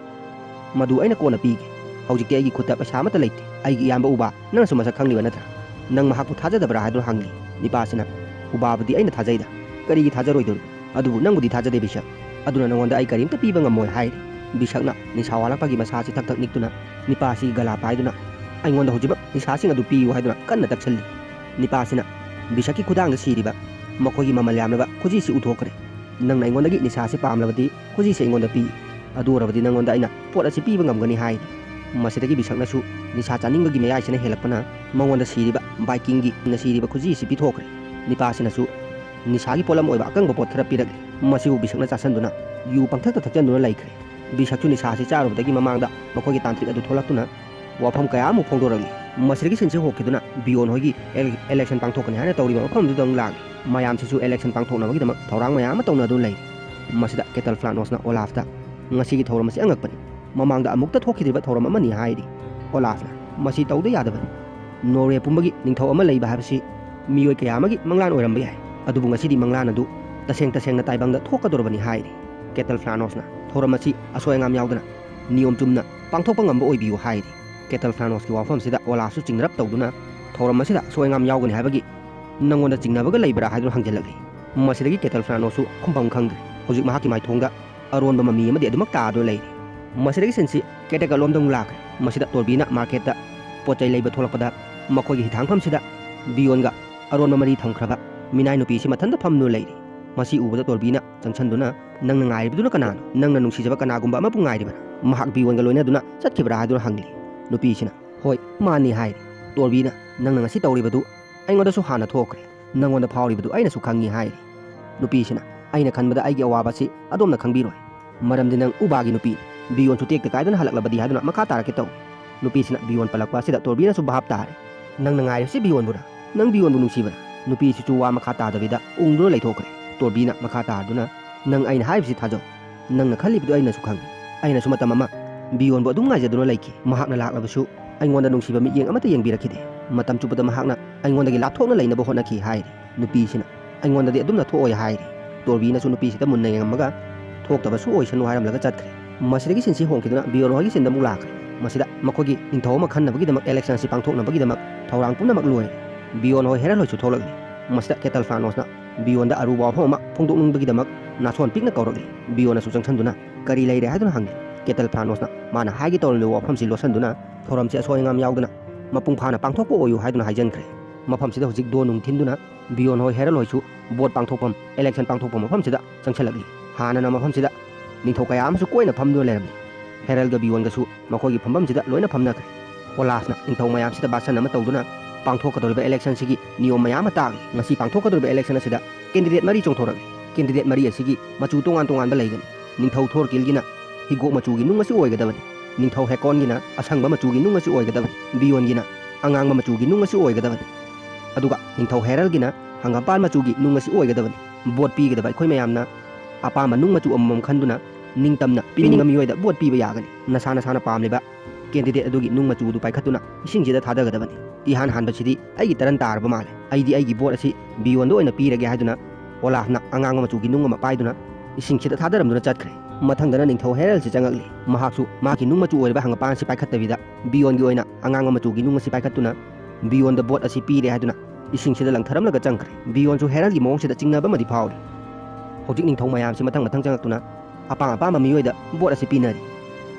"ꯃꯗꯨ ꯑꯩꯅ ꯀꯣꯟꯅ ꯄꯤꯒꯦ꯫ ꯍꯧꯖꯤꯛꯇꯤ ꯑꯩꯒꯤ ꯈꯨꯠꯇ ꯄꯩꯁꯥ ꯑꯃꯠꯇ ꯂꯩꯇꯦ꯫ ꯑꯩꯒꯤ ꯏꯌꯥꯝꯕ ꯎꯕꯥ, ꯅꯪꯅꯁꯨ ꯃꯁꯛ ꯈꯪꯂꯤꯕ ꯅꯠꯇ꯭ꯔꯥ? ꯅꯪ ꯃꯍꯥꯛꯄꯨ ꯊꯥꯖꯗꯕ꯭ꯔꯥ?" ꯍꯥꯏꯗꯨꯅ ꯍꯪꯂꯤ꯫ ꯅꯤꯄꯥꯁꯤꯅ, "ꯎꯕꯥꯕꯨꯗꯤ ꯑꯩꯅ ꯊꯥꯖꯩꯗ꯫ ꯀꯔꯤꯒꯤ ꯊꯥꯖꯔꯣꯏꯗꯧꯔꯤꯕ? ꯑꯗꯨꯕꯨ ꯅꯪꯕꯨꯗꯤ ꯊꯥꯖꯗꯦ ꯕꯤꯁꯛ꯫ ꯑꯗꯨꯅ ꯅꯉꯣꯟꯗ ꯑꯩ ꯀꯔꯤꯝꯇ ꯄꯤꯕ ꯉꯝꯃꯣꯏ" ꯍꯥꯏꯔꯤ꯫ ꯕꯤꯁꯛꯅ ꯅꯤꯁꯥ ꯋꯥꯠꯂꯛꯄꯒꯤ ꯃꯁꯥꯁꯤ ꯊꯛ ꯊꯛ ꯅꯤꯛꯇꯨꯅ ꯅꯤꯄꯥꯁꯤꯒꯤ ꯒꯂꯥ ꯄꯥꯏꯗꯨꯅ, "ꯑꯩꯉꯣꯟꯗ ꯍꯧꯖꯤꯛꯃꯛ ꯅꯤꯁꯥꯁꯤꯡ ꯑꯗꯨ ꯄꯤꯌꯨ" ꯍꯥꯏꯗꯨꯅ ꯀꯟꯅ ꯇꯛꯁꯜꯂꯤ꯫ ꯅꯤꯄꯥꯁꯤꯅ ꯕꯤꯁꯛꯀꯤ ꯈꯨꯗꯥꯡꯗ ꯁꯤꯔꯤꯕ ꯃꯈꯣꯏꯒꯤ ꯃꯃꯜ ꯌꯥꯝꯂꯕ ꯈꯨꯖꯤꯁꯤ ꯎꯊꯣꯛꯈ꯭ꯔꯦ꯫ "ꯅꯪꯅ ꯑꯩꯉꯣꯟꯗꯒꯤ ꯅꯤꯁꯥꯁꯤ ꯄꯥꯝꯂꯕꯗꯤ ꯈꯨꯖꯤꯁꯤ ꯑꯩꯉꯣꯟꯗ ꯄꯤ꯫ ꯑꯗꯨ ꯑꯣꯏꯔꯕꯗꯤ ꯅꯉꯣꯟꯗ ꯑꯩꯅ ꯄꯣꯠ ꯑꯁꯤ ꯄꯤꯕ ꯉꯝꯒꯅꯤ" ꯍꯥꯏꯔꯤ꯫ ꯃꯁꯤꯗꯒꯤ ꯕꯤꯁꯛꯅꯁꯨ ꯅꯤꯁꯥ ꯆꯥꯅꯤꯡꯕꯒꯤ ꯃꯌꯥꯏꯁꯤꯅ ꯍꯦꯜꯂꯛꯄꯅ ꯃꯉꯣꯟꯗ ꯁꯤꯔꯤꯕ ꯕꯥꯏꯀꯤꯡꯒꯤ ꯁꯤꯔꯤꯕ ꯈꯨꯖꯤ ꯑꯁꯤ ꯄꯤꯊꯣꯛꯈ꯭ꯔꯦ꯫ ꯅꯤꯄꯥꯁꯤꯅꯁꯨ ꯅꯤꯁꯥꯒꯤ ꯄꯣꯠꯂꯝ ꯑꯣꯏꯕ ꯑꯀꯪꯕ ꯄꯣꯠ ꯈꯔ ꯄꯤꯔꯛꯂꯤ꯫ ꯃꯁꯤꯕꯨ ꯕꯤꯁꯛꯅ ꯆꯥꯁꯤꯟꯗꯨꯅ ꯌꯨ ꯄꯪꯊꯛꯇ ꯊꯛꯆꯟꯗꯨꯅ ꯂꯩꯈ꯭ꯔꯦ꯫ ꯕꯤꯁꯛꯁꯨ ꯅꯤꯁꯥꯁꯤ ꯆꯥꯔꯨꯕꯗꯒꯤ ꯃꯃꯥꯡꯗ ꯃꯈꯣꯏꯒꯤ ꯇꯥꯟꯇ꯭ꯔꯤꯛ ꯑꯗꯨ ꯊꯣꯛꯂꯛꯇꯨꯅ ꯋꯥꯐꯝ ꯀꯌꯥ ꯑꯃ ꯐꯣꯡꯗꯣꯔꯛꯂꯤ꯫ ꯃꯁꯤꯗꯒꯤ ꯁꯤꯟꯁꯤ ꯍꯣꯛꯈꯤꯗꯨꯅ ꯕꯤꯌꯣꯟ ꯍꯣꯏꯒꯤ ꯑꯦꯜ-, ꯏꯂꯦꯛꯁꯟ ꯄꯥꯡꯊꯣꯛꯀꯅꯤ ꯍꯥꯏꯅ ꯇꯧꯔꯤꯕ ꯃꯐꯝꯗꯨꯗ ꯑꯃꯨꯛ ꯂꯥꯛꯂꯤ꯫ ꯃꯌꯥꯝꯁꯤꯁꯨ ꯏꯂꯦꯛꯁꯟ ꯄꯥꯡꯊꯣꯛꯅꯕꯒꯤꯗꯃꯛ ꯊꯧꯔꯥꯡ ꯃꯌꯥꯝ ꯑꯃ ꯇꯧꯅꯗꯨꯅ ꯂꯩꯔꯤ꯫ ꯃꯁꯤꯗ ꯀꯦꯇꯜ ꯐ꯭ꯂꯥꯅꯣꯁꯅ ꯑꯣꯂꯥꯐꯇ, "ꯉꯁꯤꯒꯤ ꯊꯧꯔꯝ ꯑꯁꯤ ꯑꯉꯛꯄꯅꯤ꯫ ꯃꯃꯥꯡꯗ ꯑꯃꯨꯛꯇ ꯊꯣꯛꯈꯤꯗ꯭ꯔꯤꯕ ꯊꯧꯔꯝ ꯑꯃꯅꯤ" ꯍꯥꯏꯔꯤ꯫ ꯑꯣꯂꯥꯐꯅ, "ꯃꯁꯤ ꯇꯧꯗ ꯌꯥꯗꯕꯅꯤ꯫ ꯅꯣꯔꯋꯦ ꯄꯨꯝꯕꯒꯤ ꯅꯤꯡꯊꯧ ꯑꯃ ꯂꯩꯕ ꯍꯥꯏꯕꯁꯤ ꯃꯤꯑꯣꯏ ꯀꯌꯥ ꯑꯃꯒꯤ ꯃꯪꯂꯥꯟ ꯑꯣꯏꯔꯝꯕ ꯌꯥꯏ, ꯑꯗꯨꯕꯨ ꯉꯁꯤꯗꯤ ꯃꯪꯂꯥꯟ ꯑꯗꯨ ꯇꯁꯦꯡ ꯇꯁꯦꯡꯅ ꯇꯥꯏꯕꯪꯗ ꯊꯣꯛꯀꯗꯧꯔꯕꯅꯤ" ꯍꯥꯏꯔꯤ꯫ ꯀꯦꯇꯜ ꯐ꯭ꯂꯥꯅꯣꯁꯅ, "ꯊꯧꯔꯝ ꯑꯁꯤ ꯑꯁꯣꯏ ꯑꯉꯥꯝ ꯌꯥꯎꯗꯅ ꯅꯤꯌꯣꯝ ꯆꯨꯝꯅ ꯄꯥꯡꯊꯣꯛꯄ ꯉꯝꯕ ꯑꯣꯏꯕꯤꯌꯨ" ꯍꯥꯏꯔꯤ꯫ ꯀꯦꯇꯜ ꯐ꯭ꯂꯥꯅꯣꯁꯀꯤ ꯋꯥꯐꯝꯁꯤꯗ ꯑꯣꯂꯥꯐꯁꯨ ꯆꯤꯡꯅꯔꯞ ꯇꯧꯗꯨꯅ, "ꯊꯧꯔꯝ ꯑꯁꯤꯗ ꯑꯁꯣꯏ ꯑꯉꯥꯝ ꯌꯥꯎꯒꯅꯤ ꯍꯥꯏꯕꯒꯤ ꯅꯪꯉꯣꯟꯗ ꯆꯤꯡꯅꯕꯒ ꯂꯩꯕ꯭ꯔꯥ?" ꯍꯥꯏꯗꯨꯅ ꯍꯪꯖꯤꯜꯂꯛꯂꯤ꯫ ꯃꯁꯤꯗꯒꯤ ꯀꯦꯇꯜ ꯐ꯭ꯂꯥꯅꯣꯁꯁꯨ ꯈꯨꯝꯐꯝ ꯈꯪꯗ꯭ꯔꯦ꯫ ꯍꯧꯖꯤꯛ ꯃꯍꯥꯛꯀꯤ ꯃꯥꯏꯊꯣꯡꯗ ꯑꯔꯣꯟꯕ ꯃꯃꯤ ꯑꯃꯗꯤ ꯑꯗꯨꯃꯛ ꯇꯥꯗꯨꯅ ꯂꯩꯔꯤ꯫ ꯃꯁꯤꯗꯒꯤ ꯁꯤꯟꯁꯤ ꯀꯦꯇꯦꯀꯜꯂꯣꯝꯗ ꯑꯃꯨꯛ ꯂꯥꯛꯈ꯭ꯔꯦ꯫ ꯃꯁꯤꯗ ꯇꯣꯔꯕꯤꯅ ꯃꯥꯔꯀꯦꯠꯇ ꯄꯣꯠ ꯆꯩ ꯂꯩꯕ ꯊꯣꯛꯂꯛꯄꯗ ꯃꯈꯣꯏꯒꯤ ꯍꯤꯊꯥꯡꯐꯝꯁꯤꯗ ꯕꯤꯌꯣꯟꯒ ꯑꯔꯣꯟꯕ ꯃꯔꯤ ꯊꯝꯈ꯭ꯔꯕ ꯃꯤꯅꯥꯏ ꯅꯨꯄꯤꯁꯤ ꯃꯊꯟꯇ ꯐꯝꯗꯨꯅ ꯂꯩꯔꯤ꯫ ꯃꯁꯤ ꯎꯕꯗ ꯇꯣꯔꯕꯤꯅ ꯆꯪꯁꯤꯟꯗꯨꯅ, "ꯅꯪꯅ ꯉꯥꯏꯔꯤꯕꯗꯨꯅ ꯀꯅꯥꯅꯣ? ꯅꯪꯅ ꯅꯨꯡꯁꯤꯖꯕ ꯀꯅꯥꯒꯨꯝꯕ ꯑꯃꯕꯨ ꯉꯥꯏꯔꯤꯕ꯭ꯔꯥ? ꯃꯍꯥꯛ ꯕꯤꯌꯣꯟꯒ ꯂꯣꯏꯅꯗꯨꯅ ꯆꯠꯈꯤꯕ꯭ꯔꯥ?" ꯍꯥꯏꯗꯨꯅ ꯍꯪꯂꯤ꯫ ꯅꯨꯄꯤꯁꯤꯅ, "ꯍꯣꯏ, ꯃꯥꯅꯤ" ꯍꯥꯏꯔꯤ꯫ ꯇꯣꯔꯕꯤꯅ, "ꯅꯪꯅ ꯉꯁꯤ ꯇꯧꯔꯤꯕꯗꯨ ꯑꯩꯉꯣꯟꯗꯁꯨ ꯍꯥꯟꯅ ꯊꯣꯛꯈ꯭ꯔꯦ꯫ ꯅꯪꯉꯣꯟꯗ ꯐꯥꯎꯔꯤꯕꯗꯨ ꯑꯩꯅꯁꯨ ꯈꯪꯉꯤ" ꯍꯥꯏꯔꯤ꯫ ꯅꯨꯄꯤꯁꯤꯅ, "ꯑꯩꯅ ꯈꯟꯕꯗ ꯑꯩꯒꯤ ꯑꯋꯥꯕ ꯑꯁꯤ ꯑꯗꯣꯝꯅ ꯈꯪꯕꯤꯔꯣꯏ꯫ ꯃꯔꯝꯗꯤ ꯅꯪ ꯎꯕꯥꯒꯤ ꯅꯨꯄꯤ, ꯕꯤꯌꯣꯟꯁꯨ ꯇꯦꯛꯇ ꯀꯥꯏꯗꯅ ꯍꯜꯂꯛꯂꯕꯗꯤ" ꯍꯥꯏꯗꯨꯅ ꯃꯈꯥ ꯇꯥꯔꯛꯀꯦ ꯇꯧꯏ꯫ ꯅꯨꯄꯤꯁꯤꯅ ꯕꯤꯌꯣꯟ ꯄꯜꯂꯛꯄ ꯑꯁꯤꯗ ꯇꯣꯔꯕꯤꯅꯁꯨ ꯚꯥꯞ ꯇꯥꯔꯦ꯫ "ꯅꯪꯅ ꯉꯥꯏꯔꯤꯕꯁꯤ ꯕꯤꯌꯣꯟꯕꯨꯔꯥ? ꯅꯪ ꯕꯤꯌꯣꯟꯕꯨ ꯅꯨꯡꯁꯤꯕ꯭ꯔꯥ?" ꯅꯨꯄꯤꯁꯤꯁꯨ ꯋꯥ ꯃꯈꯥ ꯇꯥꯗꯕꯤꯗ ꯎꯪꯗꯨꯅ ꯂꯩꯊꯣꯛꯈ꯭ꯔꯦ꯫ ꯇꯣꯔꯕꯤꯅ ꯃꯈꯥ ꯇꯥꯗꯨꯅ, "ꯅꯪ ꯑꯩꯅ ꯍꯥꯏꯔꯤꯕꯁꯤ ꯊꯥꯖꯧ꯫ ꯅꯪꯅ ꯈꯜꯂꯤꯕꯗꯨ ꯑꯩꯅꯁꯨ ꯈꯪꯏ꯫ ꯑꯩꯅꯁꯨ ꯃꯇꯝ ꯑꯃ ꯕꯤꯌꯣꯟꯕꯨ ꯑꯗꯨꯝ ꯉꯥꯏꯖꯗꯨꯅ ꯂꯩꯈꯤ꯫ ꯃꯍꯥꯛꯅ ꯂꯥꯛꯂꯕꯁꯨ ꯑꯩꯉꯣꯟꯗ ꯅꯨꯡꯁꯤꯕ ꯃꯤꯠꯌꯦꯡ ꯑꯃꯠꯇ ꯌꯦꯡꯕꯤꯔꯛꯈꯤꯗꯦ꯫ ꯃꯇꯝ ꯆꯨꯞꯄꯗ ꯃꯍꯥꯛꯅ ꯑꯩꯉꯣꯟꯗꯒꯤ ꯂꯥꯞꯊꯣꯛꯅ ꯂꯩꯅꯕ ꯍꯣꯠꯅꯈꯤ" ꯍꯥꯏꯔꯤ꯫ ꯅꯨꯄꯤꯁꯤꯅ, "ꯑꯩꯉꯣꯟꯗꯗꯤ ꯑꯗꯨꯝꯅ ꯊꯣꯛꯑꯣꯏ" ꯍꯥꯏꯔꯤ꯫ ꯇꯣꯔꯕꯤꯅꯁꯨ ꯅꯨꯄꯤꯁꯤꯗ ꯃꯨꯟꯅ ꯌꯦꯡꯉꯝꯃꯒ, ꯊꯣꯛꯇꯕꯁꯨ ꯑꯣꯏꯁꯅꯨ ꯍꯥꯏꯔꯝꯂꯒ ꯆꯠꯈ꯭ꯔꯦ꯫ ꯃꯁꯤꯗꯒꯤ ꯁꯤꯟꯁꯤ ꯍꯣꯡꯈꯤꯗꯨꯅ ꯕꯤꯌꯣꯟ ꯍꯣꯏꯒꯤ ꯁꯤꯟꯗ ꯑꯃꯨꯛ ꯂꯥꯛꯈ꯭ꯔꯦ꯫ ꯃꯁꯤꯗ ꯃꯈꯣꯏꯒꯤ ꯅꯤꯡꯊꯧ ꯑꯃ ꯈꯟꯅꯕꯒꯤꯗꯃꯛ election ꯑꯁꯤ ꯄꯥꯡꯊꯣꯛꯅꯕꯒꯤꯗꯃꯛ ꯊꯧꯔꯥꯡ ꯄꯨꯝꯅꯃꯛ ꯂꯣꯏꯔꯦ꯫ ꯕꯤꯌꯣꯟ ꯍꯣꯏ ꯍꯦꯔꯜ ꯍꯣꯏꯁꯨ ꯊꯣꯛꯂꯛꯂꯤ꯫ ꯃꯁꯤꯗ ꯀꯦꯇꯜ ꯐ꯭ꯔꯥꯅꯣꯁꯅ ꯕꯤꯌꯣꯟꯗ ꯑꯔꯨꯕ ꯋꯥꯐꯝ ꯑꯃ ꯐꯣꯡꯗꯣꯛꯅꯤꯡꯕꯒꯤꯗꯃꯛ ꯅꯥꯁꯣꯟ ꯄꯤꯛꯅ ꯀꯧꯔꯛꯂꯤ꯫ ꯕꯤꯌꯣꯟꯅꯁꯨ ꯆꯪꯁꯤꯟꯗꯨꯅ ꯀꯔꯤ ꯂꯩꯔꯦ ꯍꯥꯏꯗꯨꯅ ꯍꯪꯉꯤ꯫ ꯀꯦꯇꯜ ꯐ꯭ꯔꯥꯅꯣꯁꯅ ꯃꯥꯅ ꯍꯥꯏꯒꯦ ꯇꯧꯔꯝꯂꯤꯕ ꯋꯥꯐꯝꯁꯤ ꯂꯣꯠꯁꯤꯟꯗꯨꯅ ꯊꯧꯔꯝꯁꯤ ꯑꯁꯣꯏ ꯑꯉꯥꯝ ꯌꯥꯎꯗꯅ ꯃꯄꯨꯡ ꯐꯥꯅ ꯄꯥꯡꯊꯣꯛꯄ ꯑꯣꯏꯌꯨ ꯍꯥꯏꯗꯨꯅ ꯍꯥꯏꯖꯟꯈ꯭ꯔꯦ꯫ ꯃꯐꯝꯁꯤꯗ ꯍꯧꯖꯤꯛ ꯗꯣ ꯅꯨꯡ ꯊꯤꯟꯗꯨꯅ ꯕꯤꯌꯣꯟ ꯍꯣꯏ ꯍꯦꯔꯜ ꯍꯣꯏꯁꯨ vote ꯄꯥꯡꯊꯣꯛꯐꯝ, election ꯄꯥꯡꯊꯣꯛꯄ ꯃꯐꯝꯁꯤꯗ ꯆꯪꯁꯤꯜꯂꯛꯂꯤ꯫ ꯍꯥꯟꯅꯅ ꯃꯐꯝꯁꯤꯗ ꯅꯤꯡꯊꯧ ꯀꯌꯥ ꯑꯃꯁꯨ ꯀꯣꯏꯅ ꯐꯝꯗꯨꯅ ꯂꯩꯔꯝꯃꯤ꯫ ꯍꯦꯔꯜꯒ ꯕꯤꯌꯣꯟꯒꯁꯨ ꯃꯈꯣꯏꯒꯤ ꯐꯝꯐꯝꯁꯤꯗ ꯂꯣꯏꯅ ꯐꯝꯅꯈ꯭ꯔꯦ꯫ ꯑꯣꯂꯥꯐꯅ ꯅꯤꯡꯊꯧ ꯃꯌꯥꯝꯁꯤꯗ ꯚꯥꯁꯟ ꯑꯃ ꯇꯧꯗꯨꯅ ꯄꯥꯡꯊꯣꯛꯀꯗꯧꯔꯤꯕ election ꯁꯤꯒꯤ ꯅꯤꯌꯣꯝ ꯃꯌꯥꯝ ꯑꯃ ꯇꯥꯛꯂꯤ꯫ ꯉꯁꯤ ꯄꯥꯡꯊꯣꯛꯀꯗꯧꯔꯤꯕ election ꯑꯁꯤꯗ candidate ꯃꯔꯤ ꯆꯣꯡꯊꯣꯔꯛꯂꯤ꯫ Candidate ꯃꯔꯤ ꯑꯁꯤꯒꯤ ꯃꯆꯨ ꯇꯣꯉꯥꯟ ꯇꯣꯉꯥꯟꯕ ꯂꯩꯒꯅꯤ꯫ ꯅꯤꯡꯊꯧ ꯊꯣꯔꯀꯤꯜꯒꯤꯅ ꯍꯤꯒꯣꯛ ꯃꯆꯨꯒꯤ ꯅꯨꯡ ꯑꯁꯤ ꯑꯣꯏꯒꯗꯕꯅꯤ꯫ ꯅꯤꯡꯊꯧ ꯍꯦꯀꯣꯟꯒꯤꯅ ꯑꯁꯪꯕ ꯃꯆꯨꯒꯤ ꯅꯨꯡ ꯑꯁꯤ ꯑꯣꯏꯒꯗꯕꯅꯤ꯫ ꯕꯤꯌꯣꯟꯒꯤꯅ ꯑꯉꯥꯡꯕ ꯃꯆꯨꯒꯤ ꯅꯨꯡ ꯑꯁꯤ ꯑꯣꯏꯒꯗꯕꯅꯤ꯫ ꯑꯗꯨꯒ ꯅꯤꯡꯊꯧ ꯍꯦꯔꯜꯒꯤꯅ ꯍꯪꯒꯥꯝꯄꯥꯜ ꯃꯆꯨꯒꯤ ꯅꯨꯡ ꯑꯁꯤ ꯑꯣꯏꯒꯗꯕꯅꯤ꯫ Vote ꯄꯤꯒꯗꯕ ꯑꯩꯈꯣꯏ ꯃꯌꯥꯝꯅ ꯑꯄꯥꯝꯕ ꯅꯨꯡ ꯃꯆꯨ ꯑꯃꯃꯝ ꯈꯟꯗꯨꯅ ꯅꯤꯡꯇꯝꯅ ꯄꯤꯅꯤꯡꯕ ꯃꯤꯑꯣꯏꯗ vote ꯄꯤꯕ ꯌꯥꯒꯅꯤ꯫ ꯅꯁꯥ ꯅꯁꯥꯅ ꯄꯥꯝꯂꯤꯕ candidate ꯑꯗꯨꯒꯤ ꯅꯨꯡ ꯃꯆꯨ ꯑꯗꯨ ꯄꯥꯏꯈꯠꯇꯨꯅ ꯏꯁꯤꯡꯁꯤꯗ ꯊꯥꯗꯒꯗꯕꯅꯤ꯫ ꯏꯍꯥꯟ ꯍꯥꯟꯕꯁꯤꯗꯤ ꯑꯩꯒꯤ turn ꯇꯥꯔꯕ ꯃꯥꯜꯂꯦ꯫ ꯑꯩꯗꯤ ꯑꯩꯒꯤ vote ꯑꯁꯤ ꯕꯤꯌꯣꯟꯗ ꯑꯣꯏꯅ ꯄꯤꯔꯒꯦ ꯍꯥꯏꯗꯨꯅ ꯑꯣꯂꯥꯐꯅ ꯑꯉꯥꯡꯕ ꯃꯆꯨꯒꯤ ꯅꯨꯡ ꯑꯃ ꯄꯥꯏꯗꯨꯅ ꯏꯁꯤꯡꯁꯤꯗ ꯊꯥꯗꯔꯝꯗꯨꯅ ꯆꯠꯈ꯭ꯔꯦ꯫ ꯃꯊꯪꯗꯅ ꯅꯤꯡꯊꯧ ꯍꯦꯔꯜꯁꯤ ꯆꯪꯉꯛꯂꯤ꯫ ꯃꯍꯥꯛꯁꯨ ꯃꯍꯥꯛꯀꯤ ꯅꯨꯡ ꯃꯆꯨ ꯑꯣꯏꯔꯤꯕ ꯍꯪꯒꯄꯥꯟ ꯑꯁꯤ ꯄꯥꯏꯈꯠꯇꯕꯤꯗ ꯕꯤꯌꯣꯟꯒꯤ ꯑꯣꯏꯅ ꯑꯉꯥꯡꯕ ꯃꯆꯨꯒꯤ ꯅꯨꯡ ꯑꯁꯤ ꯄꯥꯏꯈꯠꯇꯨꯅ ꯕꯤꯌꯣꯟꯗ vote ꯑꯁꯤ ꯄꯤꯔꯦ ꯍꯥꯏꯗꯨꯅ ꯏꯁꯤꯡꯁꯤꯗ ꯂꯪꯊꯔꯝꯂꯒ ꯆꯪꯈ꯭ꯔꯦ꯫ ꯕꯤꯌꯣꯟꯁꯨ ꯍꯦꯔꯜꯒꯤ ꯃꯑꯣꯡꯁꯤꯗ ꯆꯤꯡꯅꯕ ꯑꯃꯗꯤ ꯐꯥꯎꯔꯤ꯫ ꯍꯧꯖꯤꯛ ꯅꯤꯡꯊꯧ ꯃꯌꯥꯝꯁꯤ ꯃꯊꯪ ꯃꯊꯪ ꯆꯪꯉꯛꯇꯨꯅ ꯑꯄꯥꯝ ꯑꯄꯥꯝꯕ ꯃꯤꯑꯣꯏꯗ vote ꯑꯁꯤ ꯄꯤꯅꯔꯤ꯫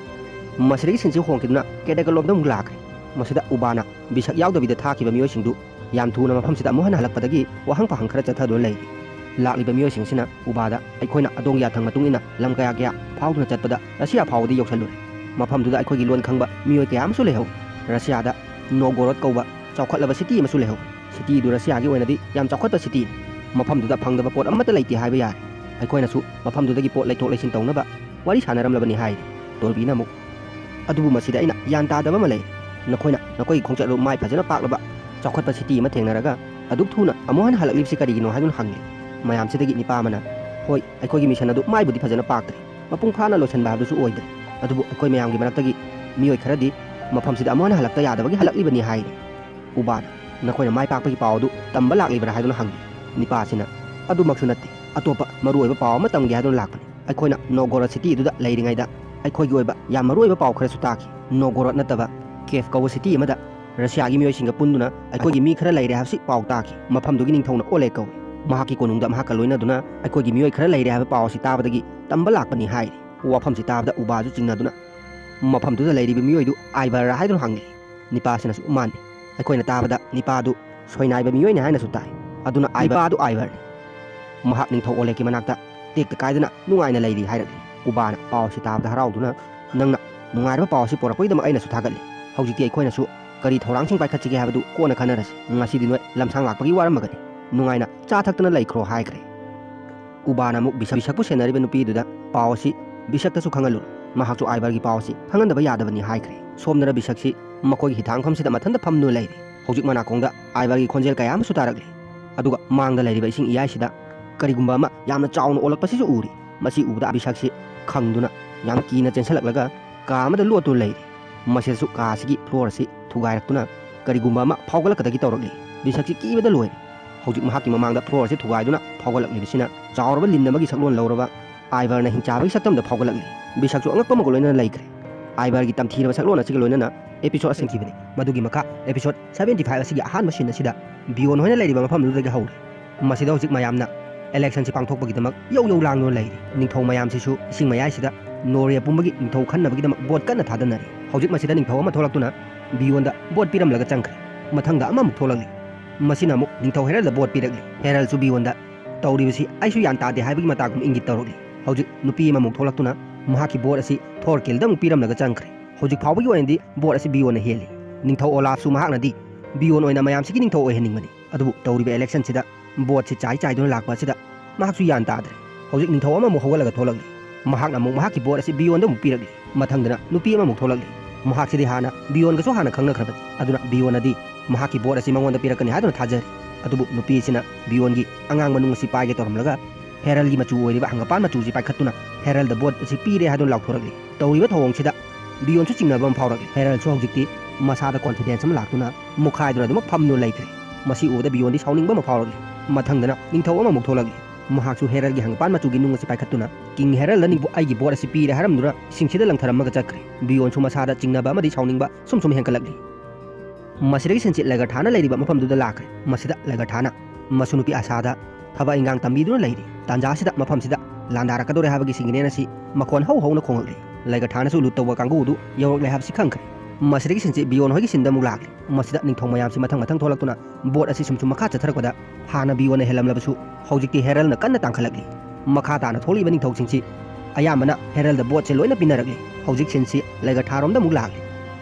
ꯃꯁꯤꯗꯒꯤ ꯁꯤꯟꯁꯤ ꯍꯣꯡꯈꯤꯗꯨꯅ ꯀꯦꯗꯦꯀꯂꯣꯞꯇ ꯑꯃꯨꯛ ꯂꯥꯛꯈ꯭ꯔꯦ꯫ ꯃꯁꯤꯗ ꯎꯕꯥꯅ ꯕꯤꯁꯛ ꯌꯥꯎꯗꯕꯤꯗ ꯊꯥꯈꯤꯕ ꯃꯤꯑꯣꯏꯁꯤꯡꯗꯨ ꯌꯥꯝ ꯊꯨꯅ ꯃꯐꯝꯁꯤꯗ ꯑꯃꯨꯛ ꯍꯟꯅ ꯍꯜꯂꯛꯄꯗꯒꯤ ꯋꯥꯍꯪ ꯄꯥꯍꯪ ꯈꯔ ꯆꯠꯊꯗꯨꯅ ꯂꯩꯔꯤ꯫ ꯂꯥꯛꯂꯤꯕ ꯃꯤꯑꯣꯏꯁꯤꯡꯁꯤꯅ ꯎꯕꯥꯗ ꯑꯩꯈꯣꯏꯅ ꯑꯗꯣꯝꯒꯤ ꯌꯥꯊꯪ ꯃꯇꯨꯡ ꯏꯟꯅ ꯂꯝ ꯀꯌꯥ ꯀꯌꯥ ꯐꯥꯎꯗꯨꯅ ꯆꯠꯄꯗ ꯔꯁꯤꯌꯥ ꯐꯥꯎꯕꯗ ꯌꯧꯁꯜꯂꯨꯔꯦ꯫ ꯃꯐꯝꯗꯨꯗ ꯑꯩꯈꯣꯏꯒꯤ ꯂꯣꯟ ꯈꯪꯕ ꯃꯤꯑꯣꯏ ꯀꯌꯥ ꯑꯃꯁꯨ ꯂꯩꯍꯧꯔꯤ꯫ ꯔꯁꯤꯌꯥꯗ ꯅꯣꯒꯣꯔꯣꯗ ꯀꯧꯕ ꯆꯥꯎꯈꯠꯂꯕ city ꯑꯃꯁꯨ ꯂꯩꯍꯧꯔꯤ꯫ City ꯑꯗꯨ ꯔꯁꯤꯌꯥꯒꯤ ꯑꯣꯏꯅꯗꯤ ꯌꯥꯝ ꯆꯥꯎꯈꯠꯄ city ꯅꯤ꯫ ꯃꯐꯝꯗꯨꯗ ꯐꯪꯗꯕ ꯄꯣꯠ ꯑꯃꯠꯇ ꯂꯩꯇꯦ ꯍꯥꯏꯕ ꯌꯥꯔꯦ꯫ ꯑꯩꯈꯣꯏꯅꯁꯨ ꯃꯐꯝꯗꯨꯗꯒꯤ ꯄꯣꯠ ꯂꯩꯊꯣꯛ ꯂꯩꯁꯤꯟ ꯇꯧꯅꯕ ꯋꯥꯔꯤ ꯁꯥꯟꯅꯔꯝꯂꯕꯅꯤ ꯍꯥꯏꯔꯤ꯫ ꯇꯣꯔꯕꯤꯅ ꯑꯃꯨꯛ, "ꯑꯗꯨꯕꯨ ꯃꯁꯤꯗ ꯑꯩꯅ ꯒ꯭ꯌꯥꯟ ꯇꯥꯗꯕ ꯑꯃ ꯂꯩ꯫ ꯅꯈꯣꯏꯅ ꯅꯈꯣꯏꯒꯤ ꯈꯣꯡꯆꯠ ꯑꯗꯨ ꯃꯥꯏ ꯐꯖꯅ ꯄꯥꯛꯂꯕ ꯆꯥꯎꯈꯠꯄ city ꯑꯃ ꯊꯦꯡꯅꯔꯒ ꯑꯗꯨꯛ ꯊꯨꯅ ꯑꯃꯨꯛ ꯍꯟꯅ ꯍꯜꯂꯛꯂꯤꯕꯁꯤ ꯀꯔꯤꯒꯤꯅꯣ?" ꯍꯥꯏꯗꯨꯅ ꯍꯪꯂꯤ꯫ ꯃꯌꯥꯝꯁꯤꯗꯒꯤ ꯅꯤꯄꯥ ꯑꯃꯅ, "ꯍꯣꯏ, ꯑꯩꯈꯣꯏꯒꯤ mission ꯑꯗꯨ ꯃꯥꯏꯕꯨꯗꯤ ꯐꯖꯅ ꯄꯥꯛꯇ꯭ꯔꯤ, ꯃꯄꯨꯡ ꯐꯥꯅ ꯂꯣꯏꯁꯤꯟꯕ ꯍꯥꯏꯕꯗꯨꯁꯨ ꯑꯣꯏꯗ꯭ꯔꯤ꯫ ꯑꯗꯨꯕꯨ ꯑꯩꯈꯣꯏ ꯃꯌꯥꯝꯒꯤ ꯃꯔꯛꯇꯒꯤ ꯃꯤꯑꯣꯏ ꯈꯔꯗꯤ ꯃꯐꯝꯁꯤꯗ ꯑꯃꯨꯛ ꯍꯟꯅ ꯍꯜꯂꯛꯇ ꯌꯥꯗꯕꯒꯤ ꯍꯜꯂꯛꯂꯤꯕꯅꯤ" ꯍꯥꯏꯔꯤ꯫ ꯎꯕꯥꯅ, "ꯅꯈꯣꯏꯅ ꯃꯥꯏ ꯄꯥꯛꯄꯒꯤ ꯄꯥꯎ ꯑꯗꯨ ꯇꯝꯕ ꯂꯥꯛꯂꯤꯕ꯭ꯔꯥ?" ꯍꯥꯏꯗꯨꯅ ꯍꯪꯂꯤ꯫ ꯅꯤꯄꯥ ꯑꯁꯤꯅ, "ꯑꯗꯨꯃꯛꯁꯨ ꯅꯠꯇꯦ, ꯑꯇꯣꯞꯄ ꯃꯔꯨꯑꯣꯏꯕ ꯄꯥꯎ ꯑꯃ ꯇꯝꯒꯦ ꯍꯥꯏꯗꯨꯅ ꯂꯥꯛꯄꯅꯤ꯫ ꯑꯩꯈꯣꯏꯅ ꯅꯣꯒꯣꯔꯣꯗ ꯁꯤꯇꯤ ꯑꯗꯨꯗ ꯂꯩꯔꯤꯉꯩꯗ ꯑꯩꯈꯣꯏꯒꯤ ꯑꯣꯏꯕ ꯌꯥꯝ ꯃꯔꯨ ꯑꯣꯏꯕ ꯄꯥꯎ ꯈꯔꯁꯨ ꯇꯥꯈꯤ꯫ ꯅꯣꯒꯣꯔꯣꯗ ꯅꯠꯇꯕ ꯀꯦꯐ ꯀꯧꯕ ꯁꯤꯇꯤ ꯑꯃꯗ ꯔꯁꯤꯌꯥꯒꯤ ꯃꯤꯑꯣꯏꯁꯤꯡꯒ ꯄꯨꯟꯗꯨꯅ ꯑꯩꯈꯣꯏꯒꯤ ꯃꯤ ꯈꯔ ꯂꯩꯔꯦ ꯍꯥꯏꯕꯁꯤ ꯄꯥꯎ ꯇꯥꯈꯤ꯫ ꯃꯐꯝꯗꯨꯒꯤ ꯅꯤꯡꯊꯧꯅ ꯑꯣꯂꯦ ꯀꯧꯏ꯫ ꯃꯍꯥꯛꯀꯤ ꯀꯣꯅꯨꯡꯗ ꯃꯍꯥꯛꯀ ꯂꯣꯏꯅꯗꯨꯅ ꯑꯩꯈꯣꯏꯒꯤ ꯃꯤꯑꯣꯏ ꯈꯔ ꯂꯩꯔꯦ ꯍꯥꯏꯕ ꯄꯥꯎ ꯑꯁꯤ ꯇꯥꯕꯗꯒꯤ ꯇꯝꯕ ꯂꯥꯛꯄꯅꯤ ꯍꯥꯏꯔꯤ꯫ ꯋꯥꯐꯝꯁꯤ ꯇꯥꯕꯗ ꯎꯕꯥꯁꯨ ꯆꯤꯡꯅꯗꯨꯅ ꯃꯐꯝꯗꯨꯗ ꯂꯩꯔꯤꯕ ꯃꯤꯑꯣꯏꯗꯨ ꯑꯥꯏꯕꯔ ꯍꯥꯏꯗꯨꯅ ꯍꯪꯂꯤ꯫ ꯅꯤꯄꯥꯁꯤꯅꯁꯨ ꯃꯥꯅꯤ꯫ ꯑꯩꯈꯣꯏꯅ ꯇꯥꯕꯗ ꯅꯤꯄꯥꯗꯨ ꯁꯣꯏꯅꯥꯏꯕ ꯃꯤꯑꯣꯏꯅꯤ ꯍꯥꯏꯅꯁꯨ ꯇꯥꯏ꯫ ꯑꯗꯨꯅ ꯑꯥꯏꯕꯔ-, ꯅꯤꯄꯥꯗꯨ ꯑꯥꯏꯕꯔꯅꯤ꯫ ꯃꯍꯥꯛ ꯅꯤꯡꯊꯧ ꯑꯣꯂꯦꯒꯤ ꯃꯅꯥꯛꯇ ꯇꯦꯛꯇ ꯀꯥꯏꯗꯅ ꯅꯨꯡꯉꯥꯏꯅ ꯂꯩꯔꯤ ꯍꯥꯏꯔꯛꯂꯤ꯫ ꯎꯕꯥꯅ ꯄꯥꯎ ꯑꯁꯤ ꯇꯥꯕꯗ ꯍꯔꯥꯎꯗꯨꯅ, "ꯅꯪꯅ ꯅꯨꯡꯉꯥꯏꯔꯕ ꯄꯥꯎ ꯑꯁꯤ ꯄꯨꯔꯛꯄꯒꯤꯗꯃꯛ ꯑꯩꯅꯁꯨ ꯊꯥꯒꯠꯂꯤ꯫ ꯍꯧꯖꯤꯛꯇꯤ ꯑꯩꯈꯣꯏꯅꯁꯨ ꯀꯔꯤ ꯊꯧꯔꯥꯡꯁꯤꯡ ꯄꯥꯏꯈꯠꯁꯤꯒꯦ ꯍꯥꯏꯕꯗꯨ ꯀꯣꯟꯅ ꯈꯟꯅꯔꯁꯤ꯫ ꯉꯁꯤꯗꯤ ꯅꯣꯏ ꯂꯝꯁꯥꯡ ꯂꯥꯛꯄꯒꯤ ꯋꯥꯔꯝꯃꯒꯅꯤ꯫ ꯅꯨꯡꯉꯥꯏꯅ ꯆꯥ ꯊꯛꯇꯨꯅ ꯂꯩꯈ꯭ꯔꯣ" ꯍꯥꯏꯈ꯭ꯔꯦ꯫ ꯎꯕꯥꯅ ꯑꯃꯨꯛ ꯕꯤꯁꯛ-, ꯕꯤꯁꯛꯄꯨ ꯁꯦꯟꯅꯔꯤꯕ ꯅꯨꯄꯤꯗꯨꯗ ꯄꯥꯎ ꯑꯁꯤ ꯕꯤꯁꯛꯇꯁꯨ ꯈꯪꯍꯜꯂꯨ꯫ ꯃꯍꯥꯛꯁꯨ ꯑꯥꯏꯕꯔꯒꯤ ꯄꯥꯎ ꯑꯁꯤ ꯈꯪꯍꯟꯗꯕ ꯌꯥꯗꯕꯅꯤ ꯍꯥꯏꯈ꯭ꯔꯦ꯫ ꯁꯣꯝꯗꯅ ꯕꯤꯁꯛꯁꯤ ꯃꯈꯣꯏꯒꯤ ꯍꯤꯊꯥꯡꯐꯝꯁꯤꯗ ꯃꯊꯟꯇ ꯐꯝꯗꯨꯅ ꯂꯩꯔꯤ꯫ ꯍꯧꯖꯤꯛ ꯃꯅꯥꯀꯣꯡꯗ ꯑꯥꯏꯕꯔꯒꯤ ꯈꯣꯟꯖꯦꯜ ꯀꯌꯥ ꯑꯃꯁꯨ ꯇꯥꯔꯛꯂꯤ꯫ ꯑꯗꯨꯒ ꯃꯥꯡꯗ ꯂꯩꯔꯤꯕ ꯏꯁꯤꯡ ꯏꯌꯥꯏꯁꯤꯗ ꯀꯔꯤꯒꯨꯝꯕ ꯑꯃ ꯌꯥꯝꯅ ꯆꯥꯎꯅ ꯑꯣꯜꯂꯛꯄꯁꯤꯁꯨ ꯎꯔꯤ꯫ ꯃꯁꯤ ꯎꯕꯗ ꯕꯤꯁꯛꯁꯤ ꯈꯪꯗꯨꯅ ꯌꯥꯝ ꯀꯤꯅ ꯆꯦꯟꯁꯤꯜꯂꯛꯂꯒ ꯀꯥ ꯑꯃꯗ ꯂꯣꯠꯇꯨꯅ ꯂꯩꯔꯤ꯫ ꯃꯁꯤꯗꯁꯨ ꯀꯥ ꯑꯁꯤꯒꯤ ꯐ꯭ꯂꯣꯔ ꯑꯁꯤ ꯊꯨꯒꯥꯏꯔꯛꯇꯨꯅ ꯀꯔꯤꯒꯨꯝꯕ ꯑꯃ ꯐꯥꯎꯒꯠꯂꯛꯀꯗꯒꯤ ꯇꯧꯔꯛꯂꯤ꯫ ꯕꯤꯁꯛꯁꯤ ꯀꯤꯕꯗ ꯂꯣꯏꯔꯦ꯫ ꯍꯧꯖꯤꯛ ꯃꯍꯥꯛꯀꯤ ꯃꯃꯥꯡꯗ ꯐ꯭ꯂꯣꯔ ꯑꯁꯤ ꯊꯨꯒꯥꯏꯗꯨꯅ ꯐꯥꯎꯒꯠꯂꯛꯂꯤꯕꯁꯤꯅ ꯆꯥꯎꯔꯕ ꯂꯤꯟ ꯑꯃꯒꯤ ꯁꯛꯂꯣꯟ ꯂꯧꯔꯕ ꯑꯥꯏꯕꯔꯅ ꯍꯤꯡꯆꯥꯕꯒꯤ ꯁꯛꯇꯝꯗ ꯐꯥꯎꯒꯠꯂꯛꯂꯤ꯫ ꯕꯤꯁꯛꯁꯨ ꯑꯉꯛꯄ ꯑꯃꯒ ꯂꯣꯏꯅꯅ ꯂꯩꯈ꯭ꯔꯦ꯫ ꯑꯥꯏꯕꯔꯒꯤ ꯇꯝꯊꯤꯔꯕ ꯁꯛꯂꯣꯟ ꯑꯁꯤꯒ ꯂꯣꯏꯅꯅ episode ꯑꯁꯤ ꯊꯤꯕꯅꯤ꯫ ꯃꯗꯨꯒꯤ ꯃꯈꯥ episode seventy five ꯑꯁꯤꯒꯤ ꯑꯍꯥꯟꯕ scene ꯑꯁꯤꯗ ꯕꯤꯌꯣꯟ ꯍꯣꯏꯅ ꯂꯩꯔꯤꯕ ꯃꯐꯝꯗꯨꯗꯒꯤ ꯍꯧꯔꯤ꯫ ꯃꯁꯤꯗ ꯍꯧꯖꯤꯛ ꯃꯌꯥꯝꯅ election ꯁꯤ ꯄꯥꯡꯊꯣꯛꯄꯒꯤꯗꯃꯛ ꯌꯧ ꯌꯧ ꯂꯥꯡꯗꯨꯅ ꯂꯩꯔꯤ꯫ ꯅꯤꯡꯊꯧ ꯃꯌꯥꯝꯁꯤꯁꯨ ꯏꯁꯤꯡ ꯃꯌꯥꯏꯁꯤꯗ ꯅꯣꯔꯋꯦ ꯄꯨꯝꯕꯒꯤ ꯅꯤꯡꯊꯧ ꯈꯟꯅꯕꯒꯤꯗꯃꯛ vote ꯀꯟꯅ ꯊꯥꯗꯅꯔꯤ꯫ ꯍꯧꯖꯤꯛ ꯃꯁꯤꯗ ꯅꯤꯡꯊꯧ ꯑꯃ ꯊꯣꯛꯂꯛꯇꯨꯅ ꯕꯤꯌꯣꯟꯗ vote ꯄꯤꯔꯝꯂꯒ ꯆꯪꯈ꯭ꯔꯦ꯫ ꯃꯊꯪꯗ ꯑꯃꯃꯨꯛ ꯊꯣꯛꯂꯛꯂꯤ꯫ ꯃꯁꯤꯅ ꯑꯃꯨꯛ ꯅꯤꯡꯊꯧ ꯍꯦꯔꯜꯗ vote ꯄꯤꯔꯛꯂꯤ꯫ ꯍꯦꯔꯜꯁꯨ ꯕꯤꯌꯣꯟꯗ ꯇꯧꯔꯤꯕꯁꯤ ꯑꯩꯁꯨ ꯒ꯭ꯌꯥꯟ ꯇꯥꯗꯦ ꯍꯥꯏꯕꯒꯤ ꯃꯇꯥꯒꯨꯝ ꯏꯪꯒꯤꯠ ꯇꯧꯔꯛꯂꯤ꯫ ꯍꯧꯖꯤꯛ ꯅꯨꯄꯤ ꯑꯃꯃꯨꯛ ꯊꯣꯛꯂꯛꯇꯨꯅ ꯃꯍꯥꯛꯀꯤ vote ꯑꯁꯤ ꯊꯣꯔꯀꯤꯜꯗ ꯑꯃꯨꯛ ꯄꯤꯔꯝꯂꯒ ꯆꯪꯈ꯭ꯔꯦ꯫ ꯍꯧꯖꯤꯛ ꯐꯥꯎꯕꯒꯤ ꯑꯣꯏꯅꯗꯤ vote ꯑꯁꯤ ꯕꯤꯌꯣꯟꯅ ꯍꯦꯜꯂꯤ꯫ ꯅꯤꯡꯊꯧ ꯑꯣꯂꯥꯐꯁꯨ ꯃꯍꯥꯛꯅꯗꯤ ꯕꯤꯌꯣꯟ ꯑꯣꯏꯅ ꯃꯌꯥꯝꯁꯤꯒꯤ ꯅꯤꯡꯊꯧ ꯑꯣꯏꯍꯟꯅꯤꯡꯕꯅꯤ꯫ ꯑꯗꯨꯕꯨ ꯇꯧꯔꯤꯕ election ꯁꯤꯗ vote ꯁꯤ ꯆꯥꯏ ꯆꯥꯏꯗꯨꯅ ꯂꯥꯛꯄ ꯑꯁꯤꯗ ꯃꯍꯥꯛꯁꯨ ꯒ꯭ꯌꯥꯟ ꯇꯥꯗ꯭ꯔꯦ꯫ ꯍꯧꯖꯤꯛ ꯅꯤꯡꯊꯧ ꯑꯃꯃꯨꯛ ꯍꯧꯒꯠꯂꯒ ꯊꯣꯛꯂꯛꯂꯤ꯫ ꯃꯍꯥꯛꯅ ꯑꯃꯨꯛ ꯃꯍꯥꯛꯀꯤ vote ꯑꯁꯤ ꯕꯤꯌꯣꯟꯗ ꯑꯃꯨꯛ ꯄꯤꯔꯛꯂꯤ꯫ ꯃꯊꯪꯗꯅ ꯅꯨꯄꯤ ꯑꯃꯃꯨꯛ ꯊꯣꯛꯂꯛꯂꯤ꯫ ꯃꯍꯥꯛꯁꯤꯗꯤ ꯍꯥꯟꯅ ꯕꯤꯌꯣꯟꯒꯁꯨ ꯍꯥꯟꯅ ꯈꯪꯅꯈ꯭ꯔꯕꯅꯤ꯫ ꯑꯗꯨꯅ ꯕꯤꯌꯣꯟꯅꯗꯤ ꯃꯍꯥꯛꯀꯤ vote ꯑꯁꯤ ꯃꯉꯣꯟꯗ ꯄꯤꯔꯛꯀꯅꯤ ꯍꯥꯏꯗꯨꯅ ꯊꯥꯖꯔꯤ꯫ ꯑꯗꯨꯕꯨ ꯅꯨꯄꯤ ꯑꯁꯤꯅ ꯕꯤꯌꯣꯟꯒꯤ ꯑꯉꯥꯡꯕ ꯅꯨꯡ ꯑꯁꯤ ꯄꯥꯏꯒꯦ ꯇꯧꯔꯝꯂꯒ ꯍꯦꯔꯜꯒꯤ ꯃꯆꯨ ꯑꯣꯏꯔꯤꯕ ꯍꯪꯒꯄꯥꯟ ꯃꯆꯨꯁꯤ ꯄꯥꯏꯈꯠꯇꯨꯅ ꯍꯦꯔꯜꯗ vote ꯑꯁꯤ ꯄꯤꯔꯦ ꯍꯥꯏꯗꯨꯅ ꯂꯥꯎꯊꯣꯔꯛꯂꯤ꯫ ꯇꯧꯔꯤꯕ ꯊꯧꯑꯣꯡꯁꯤꯗ ꯕꯤꯌꯣꯟꯁꯨ ꯆꯤꯡꯅꯕ ꯑꯃ ꯐꯥꯎꯔꯛꯂꯤ꯫ ꯍꯦꯔꯜꯁꯨ ꯍꯧꯖꯤꯛꯇꯤ ꯃꯁꯥꯗ confidence ꯑꯃ ꯂꯥꯛꯇꯨꯅ ꯃꯨꯛꯈꯥꯏꯗꯨꯅ ꯑꯗꯨꯃꯛ ꯐꯝꯗꯨꯅ ꯂꯩꯈ꯭ꯔꯦ꯫ ꯃꯁꯤ ꯎꯕꯗ ꯕꯤꯌꯣꯟꯗꯤ ꯁꯥꯎꯅꯤꯡꯕ ꯑꯃ ꯐꯥꯎꯔꯛꯂꯤ꯫ ꯃꯊꯪꯗꯅ ꯅꯤꯡꯊꯧ ꯑꯃꯃꯨꯛ ꯊꯣꯛꯂꯛꯂꯤ꯫ ꯃꯍꯥꯛꯁꯨ ꯍꯦꯔꯜꯒꯤ ꯍꯪꯒꯄꯥꯟ ꯃꯆꯨꯒꯤ ꯅꯨꯡ ꯑꯁꯤ ꯄꯥꯏꯈꯠꯇꯨꯅ, "ꯀꯤꯡ ꯍꯦꯔꯜꯗ ꯅꯤꯡꯕꯨ ꯑꯩꯒꯤ ꯕꯣꯠ ꯑꯁꯤ ꯄꯤꯔꯦ" ꯍꯥꯏꯔꯝꯗꯨꯅ ꯏꯁꯤꯡꯁꯤꯗ ꯂꯪꯊꯔꯝꯃꯒ ꯆꯠꯈ꯭ꯔꯦ꯫ ꯕꯤꯌꯣꯟꯁꯨ ꯃꯁꯥꯗ ꯆꯤꯡꯅꯕ ꯑꯃꯗꯤ ꯁꯥꯎꯅꯤꯡꯕ ꯁꯨꯝ ꯁꯨꯝ ꯍꯦꯟꯀꯠꯂꯛꯂꯤ꯫ ꯃꯁꯤꯗꯒꯤ ꯁꯤꯟꯆꯤꯠ ꯂꯩꯒꯔꯊꯥꯅ ꯂꯩꯔꯤꯕ ꯃꯐꯝꯗꯨꯗ ꯂꯥꯛꯈ꯭ꯔꯦ꯫ ꯃꯁꯤꯗ ꯂꯩꯒꯔꯊꯥꯅ ꯃꯁꯨ ꯅꯨꯄꯤ ꯑꯁꯥꯗ ꯊꯕꯛ ꯏꯟꯈꯥꯡ ꯇꯝꯕꯤꯗꯨꯅ ꯂꯩꯔꯤ꯫ ꯇꯥꯟꯖꯥꯁꯤꯗ ꯃꯐꯝꯁꯤꯗ ꯂꯥꯟꯗꯥꯔꯛꯀꯗꯧꯔꯦ ꯍꯥꯏꯕꯒꯤ ꯁꯤꯒꯅꯦꯜ ꯑꯁꯤ ꯃꯈꯣꯟ ꯍꯧ ꯍꯧꯅ ꯈꯣꯡꯂꯛꯂꯤ꯫ ꯂꯩꯒꯔꯊꯥꯅꯁꯨ ꯂꯨꯠ ꯇꯧꯕ ꯀꯥꯡꯕꯨꯗꯨ ꯌꯧꯔꯛꯂꯦ ꯍꯥꯏꯕꯁꯤ ꯈꯪꯈ꯭ꯔꯦ꯫ ꯃꯁꯤꯗꯒꯤ ꯁꯤꯟꯆꯤꯠ ꯕꯤꯌꯣꯟ ꯍꯣꯏꯒꯤ ꯁꯤꯟꯗ ꯑꯃꯨꯛ ꯂꯥꯛꯂꯤ꯫ ꯃꯁꯤꯗ ꯅꯤꯡꯊꯧ ꯃꯌꯥꯝꯁꯤ ꯃꯊꯪ ꯃꯊꯪ ꯊꯣꯛꯂꯛꯇꯨꯅ ꯕꯣꯠ ꯑꯁꯤ ꯁꯨꯝ ꯁꯨꯝ ꯃꯈꯥ ꯆꯠꯊꯔꯛꯄꯗ ꯍꯥꯟꯅ ꯕꯤꯌꯣꯟꯅ ꯍꯦꯜꯂꯝꯂꯕꯁꯨ ꯍꯧꯖꯤꯛꯇꯤ ꯍꯦꯔꯜꯅ ꯀꯟꯅ ꯇꯥꯡꯈꯠꯂꯛꯂꯤ꯫ ꯃꯈꯥ ꯇꯥꯅ ꯊꯣꯛꯂꯤꯕ ꯅꯤꯡꯊꯧꯁꯤꯡꯁꯤ ꯑꯌꯥꯝꯕꯅ ꯍꯦꯔꯜꯗ ꯕꯣꯠꯁꯦ ꯂꯣꯏꯅ ꯄꯤꯅꯔꯛꯂꯤ꯫ ꯍꯧꯖꯤꯛ ꯁꯤꯟꯁꯤ ꯂꯩꯒꯔꯊꯥꯔꯣꯝꯗ ꯑꯃꯨꯛ ꯂꯥꯛꯂꯤ꯫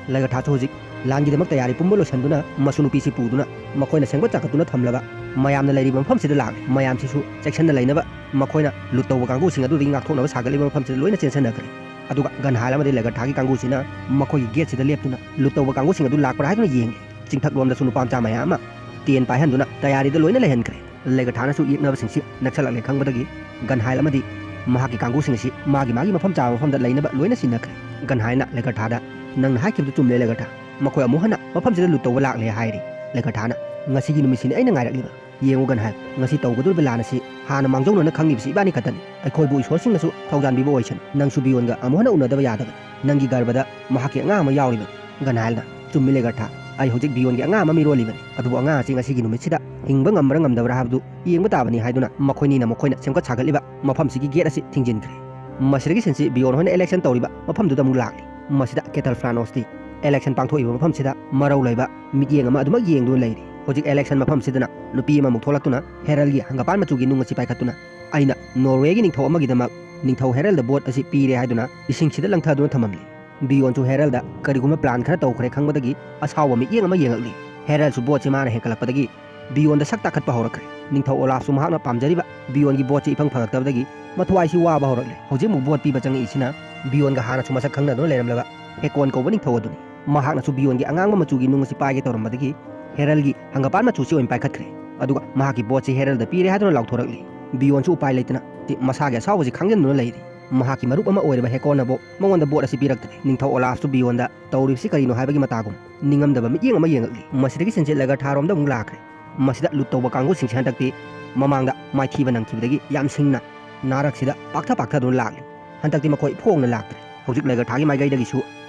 ꯂꯩꯒꯔꯊꯥꯁꯨ ꯍꯧꯖꯤꯛ ꯂꯥꯟꯒꯤꯗꯃꯛ ꯇꯌꯥꯔꯤ ꯄꯨꯝꯕ ꯂꯣꯏꯁꯤꯟꯗꯨꯅ ꯃꯁꯨ ꯅꯨꯄꯤꯁꯤ ꯄꯨꯗꯨꯅ ꯃꯈꯣꯏꯅ ꯁꯦꯝꯒꯠ ꯆꯥꯒꯠꯇꯨꯅ ꯊꯝꯂꯕ ꯃꯌꯥꯝꯅ ꯂꯩꯔꯤꯕ ꯃꯐꯝꯁꯤꯗ ꯂꯥꯛꯂꯤ꯫ ꯃꯌꯥꯝꯁꯤꯁꯨ ꯆꯦꯛꯁꯤꯟꯅ ꯂꯩꯅꯕ ꯃꯈꯣꯏꯅ ꯂꯨꯠ ꯇꯧꯕ ꯀꯥꯡꯕꯨꯁꯤꯡ ꯑꯗꯨꯗꯒꯤ ꯉꯥꯛꯊꯣꯛꯅꯕ ꯁꯥꯒꯠꯂꯤꯕ ꯃꯐꯝꯁꯤꯗ ꯂꯣꯏꯅ ꯆꯦꯟꯁꯤꯟꯅꯈ꯭ꯔꯦ꯫ ꯑꯗꯨꯒ ꯒꯟꯍꯥꯏꯜ ꯑꯃꯗꯤ ꯂꯩꯒꯔꯊꯥꯒꯤ ꯀꯥꯡꯕꯨꯁꯤꯅ ꯃꯈꯣꯏꯒꯤ ꯒꯦꯠꯁꯤꯗ ꯂꯦꯞꯇꯨꯅ ꯂꯨꯠ ꯇꯧꯕ ꯀꯥꯡꯕꯨꯁꯤꯡ ꯑꯗꯨ ꯂꯥꯛꯄ꯭ꯔꯥ ꯍꯥꯏꯗꯨꯅ ꯌꯦꯡꯂꯤ꯫ ꯆꯤꯡꯊꯛꯂꯣꯝꯗꯁꯨ ꯅꯨꯄꯥ ꯃꯆꯥ ꯃꯌꯥꯝ ꯑꯃ ꯇꯦꯟ ꯄꯥꯏꯍꯟꯗꯨꯅ ꯇꯌꯥꯔꯤꯗ ꯂꯣꯏꯅ ꯂꯩꯍꯟꯈ꯭ꯔꯦ꯫ ꯂꯩꯒꯔꯊꯥꯅꯁꯨ ꯌꯦꯛꯅꯕꯁꯤꯡꯁꯤ ꯅꯛꯁꯜꯂꯛꯂꯦ ꯈꯪꯕꯗꯒꯤ ꯒꯟꯍꯥꯏꯜ ꯑꯃꯗꯤ ꯃꯍꯥꯛꯀꯤ ꯀꯥꯡꯕꯨꯁꯤꯡ ꯑꯁꯤ ꯃꯥꯒꯤ ꯃꯥꯒꯤ ꯃꯐꯝ ꯆꯥꯕ ꯃꯐꯝꯗ ꯂꯩꯅꯕ ꯂꯣꯏꯅ ꯁꯤꯟꯅꯈ꯭ꯔꯦ꯫ ꯒꯟꯍꯥꯏꯜꯅ ꯂꯩꯒꯔꯊꯥꯗ, "ꯅꯪꯅ ꯍꯥꯏꯈꯤꯕꯗꯨ ꯆꯨꯝꯂꯦ ꯂꯩꯒꯔꯊꯥ, ꯃꯈꯣꯏ ꯑꯃꯨꯛ ꯍꯟꯅ ꯃꯐꯝꯁꯤꯗ ꯂꯨꯠ ꯇꯧꯕ ꯂꯥꯛꯂꯦ" ꯍꯥꯏꯔꯤ꯫ ꯂꯩꯒꯔꯊꯥꯅ, "ꯉꯁꯤꯒꯤ ꯅꯨꯃꯤꯠꯁꯤꯅꯤ ꯑꯩꯅ ꯉꯥꯏꯔꯛꯂꯤꯕ꯫ ꯌꯦꯡꯉꯨ ꯒꯟꯍꯥꯏꯜ, ꯉꯁꯤ ꯇꯧꯒꯗꯧꯔꯤꯕ ꯂꯥꯟ ꯑꯁꯤ ꯍꯥꯟꯅ ꯃꯥꯡꯖꯧꯅꯅ ꯈꯪꯂꯤꯕꯁꯤ ꯏꯕꯥꯅꯤ ꯈꯛꯇꯅꯤ꯫ ꯑꯩꯈꯣꯏꯕꯨ ꯏꯁꯣꯔꯁꯤꯡꯅꯁꯨ ꯊꯧꯖꯥꯟꯕꯤꯕ ꯑꯣꯏꯁꯅꯨ꯫ ꯅꯪꯁꯨ ꯕꯤꯌꯣꯟꯒ ꯑꯃꯨꯛ ꯍꯟꯅ ꯎꯅꯗꯕ ꯌꯥꯗꯕꯅꯤ꯫ ꯅꯪꯒꯤ ꯒꯔꯚꯗ ꯃꯍꯥꯛꯀꯤ ꯑꯉꯥꯡ ꯑꯃ ꯌꯥꯎꯔꯤꯕꯅꯤ꯫" ꯒꯟꯍꯥꯏꯜꯅ, "ꯆꯨꯝꯃꯤ ꯂꯩꯒꯔꯊꯥ, ꯑꯩ ꯍꯧꯖꯤꯛ ꯕꯤꯌꯣꯟꯒꯤ ꯑꯉꯥꯡ ꯑꯃ ꯃꯤꯔꯣꯜꯂꯤꯕꯅꯤ꯫ ꯑꯗꯨꯕꯨ ꯑꯉꯥꯡ ꯑꯁꯤ ꯉꯁꯤꯒꯤ ꯅꯨꯃꯤꯠꯁꯤꯗ ꯍꯤꯡꯕ ꯉꯝꯕ꯭ꯔꯥ ꯉꯝꯗꯕ꯭ꯔꯥ ꯍꯥꯏꯕꯗꯨ ꯌꯦꯡꯕ ꯇꯥꯕꯅꯤ" ꯍꯥꯏꯗꯨꯅ ꯃꯈꯣꯏꯅꯤꯅ ꯃꯈꯣꯏꯅ ꯁꯦꯝꯒꯠ ꯁꯥꯒꯠꯂꯤꯕ ꯃꯐꯝꯁꯤꯒꯤ ꯒꯦꯠ ꯑꯁꯤ ꯊꯤꯡꯖꯤꯟꯈ꯭ꯔꯦ꯫ ꯃꯁꯤꯗꯒꯤ ꯁꯤꯟꯁꯤ ꯕꯤꯌꯣꯟ ꯍꯣꯏꯅ ꯏꯂꯦꯛꯁꯟ ꯇꯧꯔꯤꯕ ꯃꯐꯝꯗꯨꯗ ꯑꯃꯨꯛ ꯂꯥꯛꯂꯤ꯫ ꯃꯁꯤꯗ ꯀꯦꯇꯜ ꯐ꯭ꯔꯥꯅꯣꯁꯇꯤ ꯏꯂꯦꯛꯁꯟ ꯄꯥꯡꯊꯣꯛꯏꯕ ꯃꯐꯝꯁꯤꯗ ꯃꯔꯧ ꯂꯩꯕ ꯃꯤꯠꯌꯦꯡ ꯑꯃ ꯑꯗꯨꯃꯛ ꯌꯦꯡꯗꯨꯅ ꯂꯩꯔꯤ꯫ ꯍꯧꯖꯤꯛ ꯏꯂꯦꯛꯁꯟ ꯃꯐꯝꯁꯤꯗꯅ ꯅꯨꯄꯤ ꯑꯃꯃꯨꯛ ꯊꯣꯛꯂꯛꯇꯨꯅ ꯍꯦꯔꯜꯒꯤ ꯍꯪꯒꯄꯥꯟ ꯃꯆꯨꯒꯤ ꯅꯨꯡ ꯑꯁꯤ ꯄꯥꯏꯈꯠꯇꯨꯅ, "ꯑꯩꯅ ꯅꯣꯔꯋꯦꯒꯤ ꯅꯤꯡꯊꯧ ꯑꯃꯒꯤꯗꯃꯛ ꯅꯤꯡꯊꯧ ꯍꯦꯔꯜꯗ ꯕꯣꯠ ꯑꯁꯤ ꯄꯤꯔꯦ" ꯍꯥꯏꯗꯨꯅ ꯏꯁꯤꯡꯁꯤꯗ ꯂꯪꯊꯗꯨꯅ ꯊꯝꯃꯝꯂꯤ꯫ ꯕꯤꯌꯣꯟꯁꯨ ꯍꯦꯔꯜꯗ ꯀꯔꯤꯒꯨꯝꯕ ꯄ꯭ꯂꯥꯟ ꯈꯔ ꯇꯧꯈ꯭ꯔꯦ ꯈꯪꯕꯗꯒꯤ ꯑꯁꯥꯎꯕ ꯃꯤꯠꯌꯦꯡ ꯑꯃ ꯌꯦꯡꯂꯛꯂꯤ꯫ ꯍꯦꯔꯜꯁꯨ ꯕꯣꯠꯁꯤ ꯃꯥꯅ ꯍꯦꯟꯀꯠꯂꯛꯄꯗꯒꯤ ꯕꯤꯌꯣꯟꯗ ꯁꯛ ꯇꯥꯈꯠꯄ ꯍꯧꯔꯛꯈ꯭ꯔꯦ꯫ ꯅꯤꯡꯊꯧ ꯑꯣꯂꯥꯐꯁꯨ ꯃꯍꯥꯛꯅ ꯄꯥꯝꯖꯔꯤꯕ ꯕꯤꯌꯣꯟꯒꯤ ꯕꯣꯠꯁꯤ ꯏꯐꯪ ꯐꯪꯂꯛꯇꯕꯗꯒꯤ ꯃꯊ꯭ꯋꯥꯏꯁꯤ ꯋꯥꯕ ꯍꯧꯔꯛꯂꯦ꯫ ꯍꯧꯖꯤꯛ ꯑꯃꯨꯛ ꯕꯣꯠ ꯄꯤꯕ ꯆꯪꯉꯛꯏꯁꯤꯅ ꯕꯤꯌꯣꯟꯒ ꯍꯥꯟꯅꯁꯨ ꯃꯁꯛ ꯈꯪꯅꯗꯨꯅ ꯂꯩꯔꯝꯂꯕ ꯍꯦꯀꯣꯟ ꯀꯧꯕ ꯅꯤꯡꯊꯧ ꯑꯗꯨꯅꯤ꯫ ꯃꯍꯥꯛꯅꯁꯨ ꯕꯤꯌꯣꯟꯒꯤ ꯑꯉꯥꯡꯕ ꯃꯆꯨꯒꯤ ꯅꯨꯡ ꯑꯁꯤ ꯄꯥꯏꯒꯦ ꯇꯧꯔꯝꯕꯗꯒꯤ ꯍꯦꯔꯜꯒꯤ ꯍꯪꯒꯄꯥꯟ ꯃꯆꯨꯁꯤ ꯑꯣꯏꯅ ꯄꯥꯏꯈꯠꯈ꯭ꯔꯦ꯫ ꯑꯗꯨꯒ ꯃꯍꯥꯛꯀꯤ ꯕꯣꯠꯁꯤ ꯍꯦꯔꯜꯗ ꯄꯤꯔꯦ ꯍꯥꯏꯗꯨꯅ ꯂꯥꯎꯊꯣꯔꯛꯂꯤ꯫ ꯕꯤꯌꯣꯟꯁꯨ ꯎꯄꯥꯏ ꯂꯩꯇꯅ ꯃꯁꯥꯒꯤ ꯑꯁꯥꯎꯕꯁꯤ ꯈꯥꯡꯖꯤꯟꯗꯨꯅ ꯂꯩꯔꯤ꯫ ꯃꯍꯥꯛꯀꯤ ꯃꯔꯨꯞ ꯑꯃ ꯑꯣꯏꯔꯤꯕ ꯍꯦꯀꯣꯟꯅꯕꯨ ꯃꯉꯣꯟꯗ ꯕꯣꯠ ꯑꯁꯤ ꯄꯤꯔꯛꯇ꯭ꯔꯦ꯫ ꯅꯤꯡꯊꯧ ꯑꯣꯂꯥꯐꯁꯨ ꯕꯤꯌꯣꯟꯗ ꯇꯧꯔꯤꯕꯁꯤ ꯀꯔꯤꯅꯣ ꯍꯥꯏꯕꯒꯤ ꯃꯇꯥꯒꯨꯝ ꯅꯤꯡꯉꯝꯗꯕ ꯃꯤꯠꯌꯦꯡ ꯑꯃ ꯌꯦꯡꯂꯛꯂꯤ꯫ ꯃꯁꯤꯗꯒꯤ ꯁꯤꯟꯆꯦꯠꯂꯒ ꯊꯥꯔꯣꯝꯗ ꯑꯃꯨꯛ ꯂꯥꯛꯈ꯭ꯔꯦ꯫ ꯃꯁꯤꯗ ꯂꯨꯠ ꯇꯧꯕ ꯀꯥꯡꯕꯨꯁꯤꯡꯁꯦ ꯍꯟꯗꯛꯇꯤ ꯃꯃꯥꯡꯗ ꯃꯥꯏꯊꯤꯕ ꯅꯪꯈꯤꯕꯗꯒꯤ ꯌꯥꯝ ꯁꯤꯡꯅ ꯅꯥꯔꯛꯁꯤꯗ ꯄꯥꯛꯊ ꯄꯥꯛꯊꯗꯨꯅ ꯂꯥꯛꯂꯤ꯫ ꯍꯟꯗꯛꯇꯤ ꯃꯈꯣꯏ ꯐꯣꯡꯅ ꯂꯥꯛꯇ꯭ꯔꯦ꯫ ꯍꯧꯖꯤꯛ ꯂꯩꯒꯔꯊꯥꯒꯤ ꯃꯥꯏꯀꯩꯗꯒꯤꯁꯨ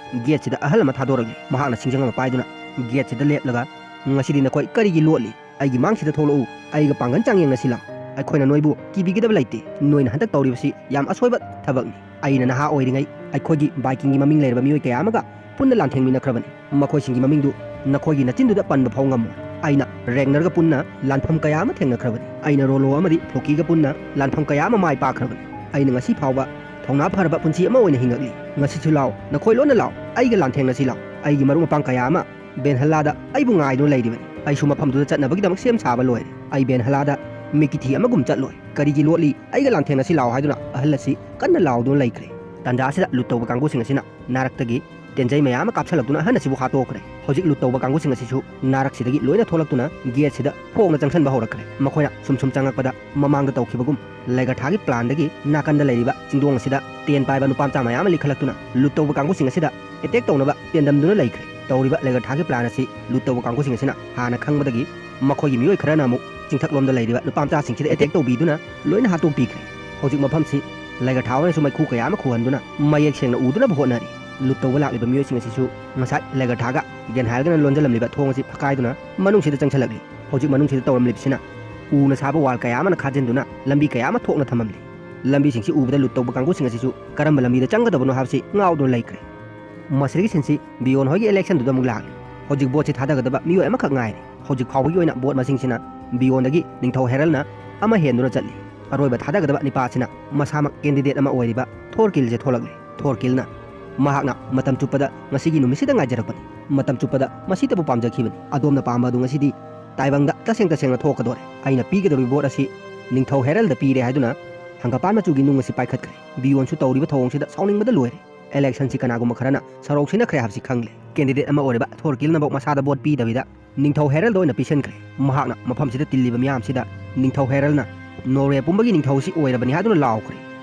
ꯒꯦꯠꯁꯤꯗ ꯑꯍꯜ ꯑꯃ ꯊꯥꯗꯣꯔꯛꯂꯤ꯫ ꯃꯍꯥꯛꯅ ꯁꯤꯡꯖꯪ ꯑꯃ ꯄꯥꯏꯗꯨꯅ ꯒꯦꯠꯁꯤꯗ ꯂꯦꯞꯂꯒ, "ꯉꯁꯤꯗꯤ ꯅꯈꯣꯏ ꯀꯔꯤꯒꯤ ꯂꯣꯠꯂꯤ? ꯑꯩꯒꯤ ꯃꯥꯡꯁꯤꯗ ꯊꯣꯛꯂꯛꯎ, ꯑꯩꯒ ꯄꯥꯡꯒꯜ ꯆꯥꯡꯌꯦꯡꯅꯁꯤ ꯂꯥꯎ꯫ ꯑꯩꯈꯣꯏꯅ ꯅꯣꯏꯕꯨ ꯀꯤꯕꯤꯒꯗꯕ ꯂꯩꯇꯦ꯫ ꯅꯣꯏꯅ ꯍꯟꯗꯛ ꯇꯧꯔꯤꯕꯁꯤ ꯌꯥꯝ ꯑꯁꯣꯏꯕ ꯊꯕꯛꯅꯤ꯫ ꯑꯩꯅ ꯅꯍꯥ ꯑꯣꯏꯔꯤꯉꯩ ꯑꯩꯈꯣꯏꯒꯤ ꯚꯥꯏꯀꯤꯡꯒꯤ ꯃꯃꯤꯡ ꯂꯩꯔꯕ ꯃꯤꯑꯣꯏ ꯀꯌꯥ ꯑꯃꯒ ꯄꯨꯟꯅ ꯂꯥꯟꯊꯦꯡꯃꯤꯟꯅꯈ꯭ꯔꯕꯅꯤ꯫ ꯃꯈꯣꯏꯁꯤꯡꯒꯤ ꯃꯃꯤꯡꯗꯨ ꯅꯈꯣꯏꯒꯤ ꯅꯆꯤꯟꯗꯨꯗ ꯄꯟꯕ ꯐꯥꯎ ꯉꯝꯃꯣꯏ꯫ ꯑꯩꯅ ꯔꯦꯒꯅꯔꯒ ꯄꯨꯟꯅ ꯂꯥꯟꯐꯝ ꯀꯌꯥ ꯑꯃ ꯊꯦꯡꯅꯈ꯭ꯔꯕꯅꯤ꯫ ꯑꯩꯅ ꯔꯣꯂꯣ ꯑꯃꯗꯤ ꯐ꯭ꯂꯣꯀꯤꯒ ꯄꯨꯟꯅ ꯂꯥꯟꯐꯝ ꯀꯌꯥ ꯑꯃ ꯃꯥꯏ ꯄꯥꯛꯈ꯭ꯔꯕꯅꯤ꯫ ꯑꯩꯅ ꯉꯁꯤ ꯐꯥꯎꯕ ꯊꯧꯅꯥ ꯐꯔꯕ ꯄꯨꯟꯁꯤ ꯑꯃ ꯑꯣꯏꯅ ꯍꯤꯡꯉꯛꯂꯤ꯫ ꯉꯁꯤꯁꯨ ꯂꯥꯎ, ꯅꯈꯣꯏ ꯂꯣꯏꯅ ꯂꯥꯎ, ꯑꯩꯒ ꯂꯥꯟꯊꯦꯡꯅꯁꯤ ꯂꯥꯎ꯫ ꯑꯩꯒꯤ ꯃꯔꯨꯞ ꯃꯄꯥꯡ ꯀꯌꯥ ꯑꯃ ꯕꯦꯟꯍꯂꯥꯗ ꯑꯩꯕꯨ ꯉꯥꯏꯗꯨꯅ ꯂꯩꯔꯤꯕꯅꯤ꯫ ꯑꯩꯁꯨ ꯃꯐꯝꯗꯨꯗ ꯆꯠꯅꯕꯒꯤꯗꯃꯛ ꯁꯦꯝ ꯁꯥꯕ ꯂꯣꯏꯔꯦ꯫ ꯑꯩ ꯕꯦꯟꯍꯂꯥꯗ ꯃꯤꯀꯤꯊꯤ ꯑꯃꯒꯨꯝ ꯆꯠꯂꯣꯏ꯫ ꯀꯔꯤꯒꯤ ꯂꯣꯠꯂꯤ? ꯑꯩꯒ ꯂꯥꯟꯊꯦꯡꯅꯁꯤ ꯂꯥꯎ ꯍꯥꯏꯗꯨꯅ ꯑꯍꯜ ꯑꯁꯤ ꯀꯟꯅ ꯂꯥꯎꯗꯨꯅ ꯂꯩꯈ꯭ꯔꯦ꯫ ꯇꯥꯟꯖꯥ ꯑꯁꯤꯗ ꯂꯨꯠ ꯇꯧꯕ ꯀꯥꯡꯕꯨꯁꯤꯡ ꯑꯁꯤꯅ ꯅꯥꯔꯛꯇꯒꯤ ꯇꯦꯟꯖꯩ ꯃꯌꯥꯝ ꯑꯃ ꯀꯥꯞꯁꯤꯜꯂꯛꯇꯨꯅ ꯑꯍꯜ ꯑꯁꯤꯕꯨ ꯍꯥꯠꯇꯣꯛꯈ꯭ꯔꯦ꯫ ꯍꯧꯖꯤꯛ ꯂꯨꯠ ꯇꯧꯕ ꯀꯥꯡꯕꯨꯁꯤꯡ ꯑꯁꯤꯁꯨ ꯅꯥꯔꯛꯁꯤꯗꯒꯤ ꯂꯣꯏꯅ ꯊꯣꯛꯂꯛꯇꯨꯅ ꯒꯦꯠꯁꯤꯗ ꯐꯣꯡꯅ ꯆꯪꯁꯤꯟꯕ ꯍꯧꯔꯛꯈ꯭ꯔꯦ꯫ ꯃꯈꯣꯏꯅ ꯁꯨꯝ ꯁꯨꯝ ꯆꯪꯂꯛꯄꯗ ꯃꯃꯥꯡꯗ ꯇꯧꯈꯤꯕꯒꯨꯝ ꯂꯩꯒꯔꯊꯥꯒꯤ ꯄ꯭ꯂꯥꯟꯗꯒꯤ ꯅꯥꯀꯟꯗ ꯂꯩꯔꯤꯕ ꯆꯤꯡꯗꯣꯡ ꯑꯁꯤꯗ ꯇꯦꯟ ꯄꯥꯏꯕ ꯅꯨꯄꯥ ꯃꯆꯥ ꯃꯌꯥꯝ ꯑꯃ ꯂꯤꯈꯠꯂꯛꯇꯨꯅ ꯂꯨꯠ ꯇꯧꯕ ꯀꯥꯡꯕꯨꯁꯤꯡ ꯑꯁꯤꯗ ꯑꯦꯇꯦꯛ ꯇꯧꯅꯕ ꯇꯦꯟꯗꯝꯗꯨꯅ ꯂꯩꯈ꯭ꯔꯦ꯫ ꯇꯧꯔꯤꯕ ꯂꯩꯒꯔꯊꯥꯒꯤ ꯄ꯭ꯂꯥꯟ ꯑꯁꯤ ꯂꯨꯠ ꯇꯧꯕ ꯀꯥꯡꯕꯨꯁꯤꯡ ꯑꯁꯤꯅ ꯍꯥꯟꯅ ꯈꯪꯕꯗꯒꯤ ꯃꯈꯣꯏꯒꯤ ꯃꯤꯑꯣꯏ ꯈꯔꯅ ꯑꯃꯨꯛ ꯆꯤꯡꯊꯛꯂꯣꯝꯗ ꯂꯩꯔꯤꯕ ꯅꯨꯄꯥ ꯃꯆꯥꯁꯤꯡꯁꯤꯗ ꯑꯦꯇꯦꯛ ꯇꯧꯕꯤꯗꯨꯅ ꯂꯣꯏꯅ ꯍꯥꯠꯇꯣꯛꯄꯤꯈ꯭ꯔꯦ꯫ ꯍꯧꯖꯤꯛ ꯃꯐꯝꯁꯤ ꯂꯩꯒꯔꯊꯥ ꯑꯣꯏꯅꯁꯨ ꯃꯩꯈꯨ ꯀꯌꯥ ꯑꯃ ꯈꯨꯍꯟꯗꯨꯅ ꯃꯌꯦꯛ ꯁꯦꯡꯅ ꯎꯗꯅꯕ ꯍꯣꯠꯅꯔꯤ꯫ ꯂꯨꯠ ꯇꯧꯕ ꯂꯥꯛꯂꯤꯕ ꯃꯤꯑꯣꯏꯁꯤꯡ ꯑꯁꯤꯁꯨ ꯉꯁꯥꯏ ꯂꯩꯒꯔꯊꯥꯒ ꯒꯦꯟꯍꯥꯏꯜꯒꯅ ꯂꯣꯟꯖꯜꯂꯝꯂꯤꯕ ꯊꯣꯡ ꯑꯁꯤ ꯐꯛꯀꯥꯏꯗꯨꯅ ꯃꯅꯨꯡꯁꯤꯗ ꯆꯪꯁꯤꯜꯂꯛꯂꯤ꯫ ꯍꯧꯖꯤꯛ ꯃꯅꯨꯡꯁꯤꯗ ꯇꯧꯔꯝꯂꯤꯕꯁꯤꯅ ꯎꯅ ꯁꯥꯕ ꯋꯥꯜ ꯀꯌꯥ ꯑꯃꯅ ꯈꯥꯖꯤꯟꯗꯨꯅ ꯂꯝꯕꯤ ꯀꯌꯥ ꯑꯃ ꯊꯣꯛꯅ ꯊꯝꯃꯝꯂꯤ꯫ ꯂꯝꯕꯤꯁꯤꯡꯁꯤ ꯎꯕꯗ ꯂꯨꯠ ꯇꯧꯕ ꯀꯥꯡꯕꯨꯁꯤꯡ ꯑꯁꯤꯁꯨ ꯀꯔꯝꯕ ꯂꯝꯕꯤꯗ ꯆꯪꯒꯗꯕꯅꯣ ꯍꯥꯏꯕꯁꯤ ꯉꯥꯎꯗꯨꯅ ꯂꯩꯈ꯭ꯔꯦ꯫ ꯃꯁꯤꯗꯒꯤ ꯁꯤꯟꯁꯤ ꯕꯤꯌꯣꯟ ꯍꯣꯏꯒꯤ ꯏꯂꯦꯛꯁꯟꯗꯨꯗ ꯑꯃꯨꯛ ꯂꯥꯛꯂꯤ꯫ ꯍꯧꯖꯤꯛ ꯚꯣꯠꯁꯤ ꯊꯥꯗꯒꯗꯕ ꯃꯤꯑꯣꯏ ꯑꯃꯈꯛ ꯉꯥꯏꯔꯦ꯫ ꯍꯧꯖꯤꯛ ꯐꯥꯎꯕꯒꯤ ꯑꯣꯏꯅ ꯚꯣꯠ ꯃꯁꯤꯡꯁꯤꯅ ꯕꯤꯌꯣꯟꯗꯒꯤ ꯅꯤꯡꯊꯧ ꯍꯦꯔꯜꯅ ꯑꯃ ꯍꯦꯟꯗꯨꯅ ꯆꯠꯂꯤ꯫ ꯑꯔꯣꯏꯕ ꯊꯥꯗꯒꯗꯕ ꯅꯤꯄꯥꯁꯤꯅ ꯃꯁꯥꯃꯛ ꯀꯦꯟꯗꯤꯗꯦꯠ ꯑꯃ ꯑꯣꯏꯔꯤꯕ ꯊꯣꯔꯀꯤꯜꯁꯦ ꯊꯣꯛꯂꯛꯂꯤ꯫ ꯊꯣꯔꯀꯤꯜꯅ ꯃꯍꯥꯛꯅ ꯃꯇꯝ ꯆꯨꯞꯄꯗ ꯉꯁꯤꯒꯤ ꯅꯨꯃꯤꯠꯁꯤꯗ ꯉꯥꯏꯖꯔꯛꯄꯅꯤ꯫ ꯃꯇꯝ ꯆꯨꯞꯄꯗ ꯃꯁꯤꯇꯕꯨ ꯄꯥꯝꯖꯈꯤꯕꯅꯤ꯫ ꯑꯗꯣꯝꯅ ꯄꯥꯝꯕ ꯑꯗꯨ ꯉꯁꯤꯗꯤ ꯇꯥꯏꯕꯪꯗ ꯇꯁꯦꯡ ꯇꯁꯦꯡꯅ ꯊꯣꯛꯀꯗꯣꯔꯦ꯫ ꯑꯩꯅ ꯄꯤꯒꯗꯧꯔꯤꯕ ꯚꯣꯠ ꯑꯁꯤ ꯅꯤꯡꯊꯧ ꯍꯦꯔꯜꯗ ꯄꯤꯔꯦ ꯍꯥꯏꯗꯨꯅ ꯍꯪꯒꯄꯥꯟ ꯃꯆꯨꯒꯤ ꯅꯨꯡ ꯑꯁꯤ ꯄꯥꯏꯈꯠꯈ꯭ꯔꯦ꯫ ꯕꯤꯌꯣꯟꯁꯨ ꯇꯧꯔꯤꯕ ꯊꯧꯑꯣꯡꯁꯤꯗ ꯁꯥꯎꯅꯤꯡꯕꯗ ꯂꯣꯏꯔꯦ꯫ ꯏꯂꯦꯛꯁꯟꯁꯤ ꯀꯅꯥꯒꯨꯝꯕ ꯈꯔꯅ ꯁꯔꯧ ꯁꯤꯟꯅꯈ꯭ꯔꯦ ꯍꯥꯏꯕꯁꯤ ꯈꯪꯂꯦ꯫ ꯀꯦꯟꯗꯤꯗꯦꯠ ꯑꯃ ꯑꯣꯏꯔꯤꯕ ꯊꯣꯔꯀꯤꯜꯅꯐꯧ ꯃꯁꯥꯗ ꯚꯣꯠ ꯄꯤꯗꯕꯤꯗ ꯅꯤꯡꯊꯧ ꯍꯦꯔꯜꯗ ꯑꯣꯏꯅ ꯄꯤꯁꯤꯟꯈ꯭ꯔꯦ꯫ ꯃꯍꯥꯛꯅ ꯃꯐꯝꯁꯤꯗ ꯇꯤꯜꯂꯤꯕ ꯃꯤꯌꯥꯝꯁꯤꯗ ꯅꯤꯡꯊꯧ ꯍꯦꯔꯜꯅ ꯅꯣꯔꯋꯦ ꯄꯨꯝꯕꯒꯤ ꯅꯤꯡꯊꯧ ꯑꯁꯤ ꯑꯣꯏꯔꯕꯅꯤ ꯍꯥꯏꯗꯨꯅ ꯂꯥꯎꯈ꯭ꯔꯦ꯫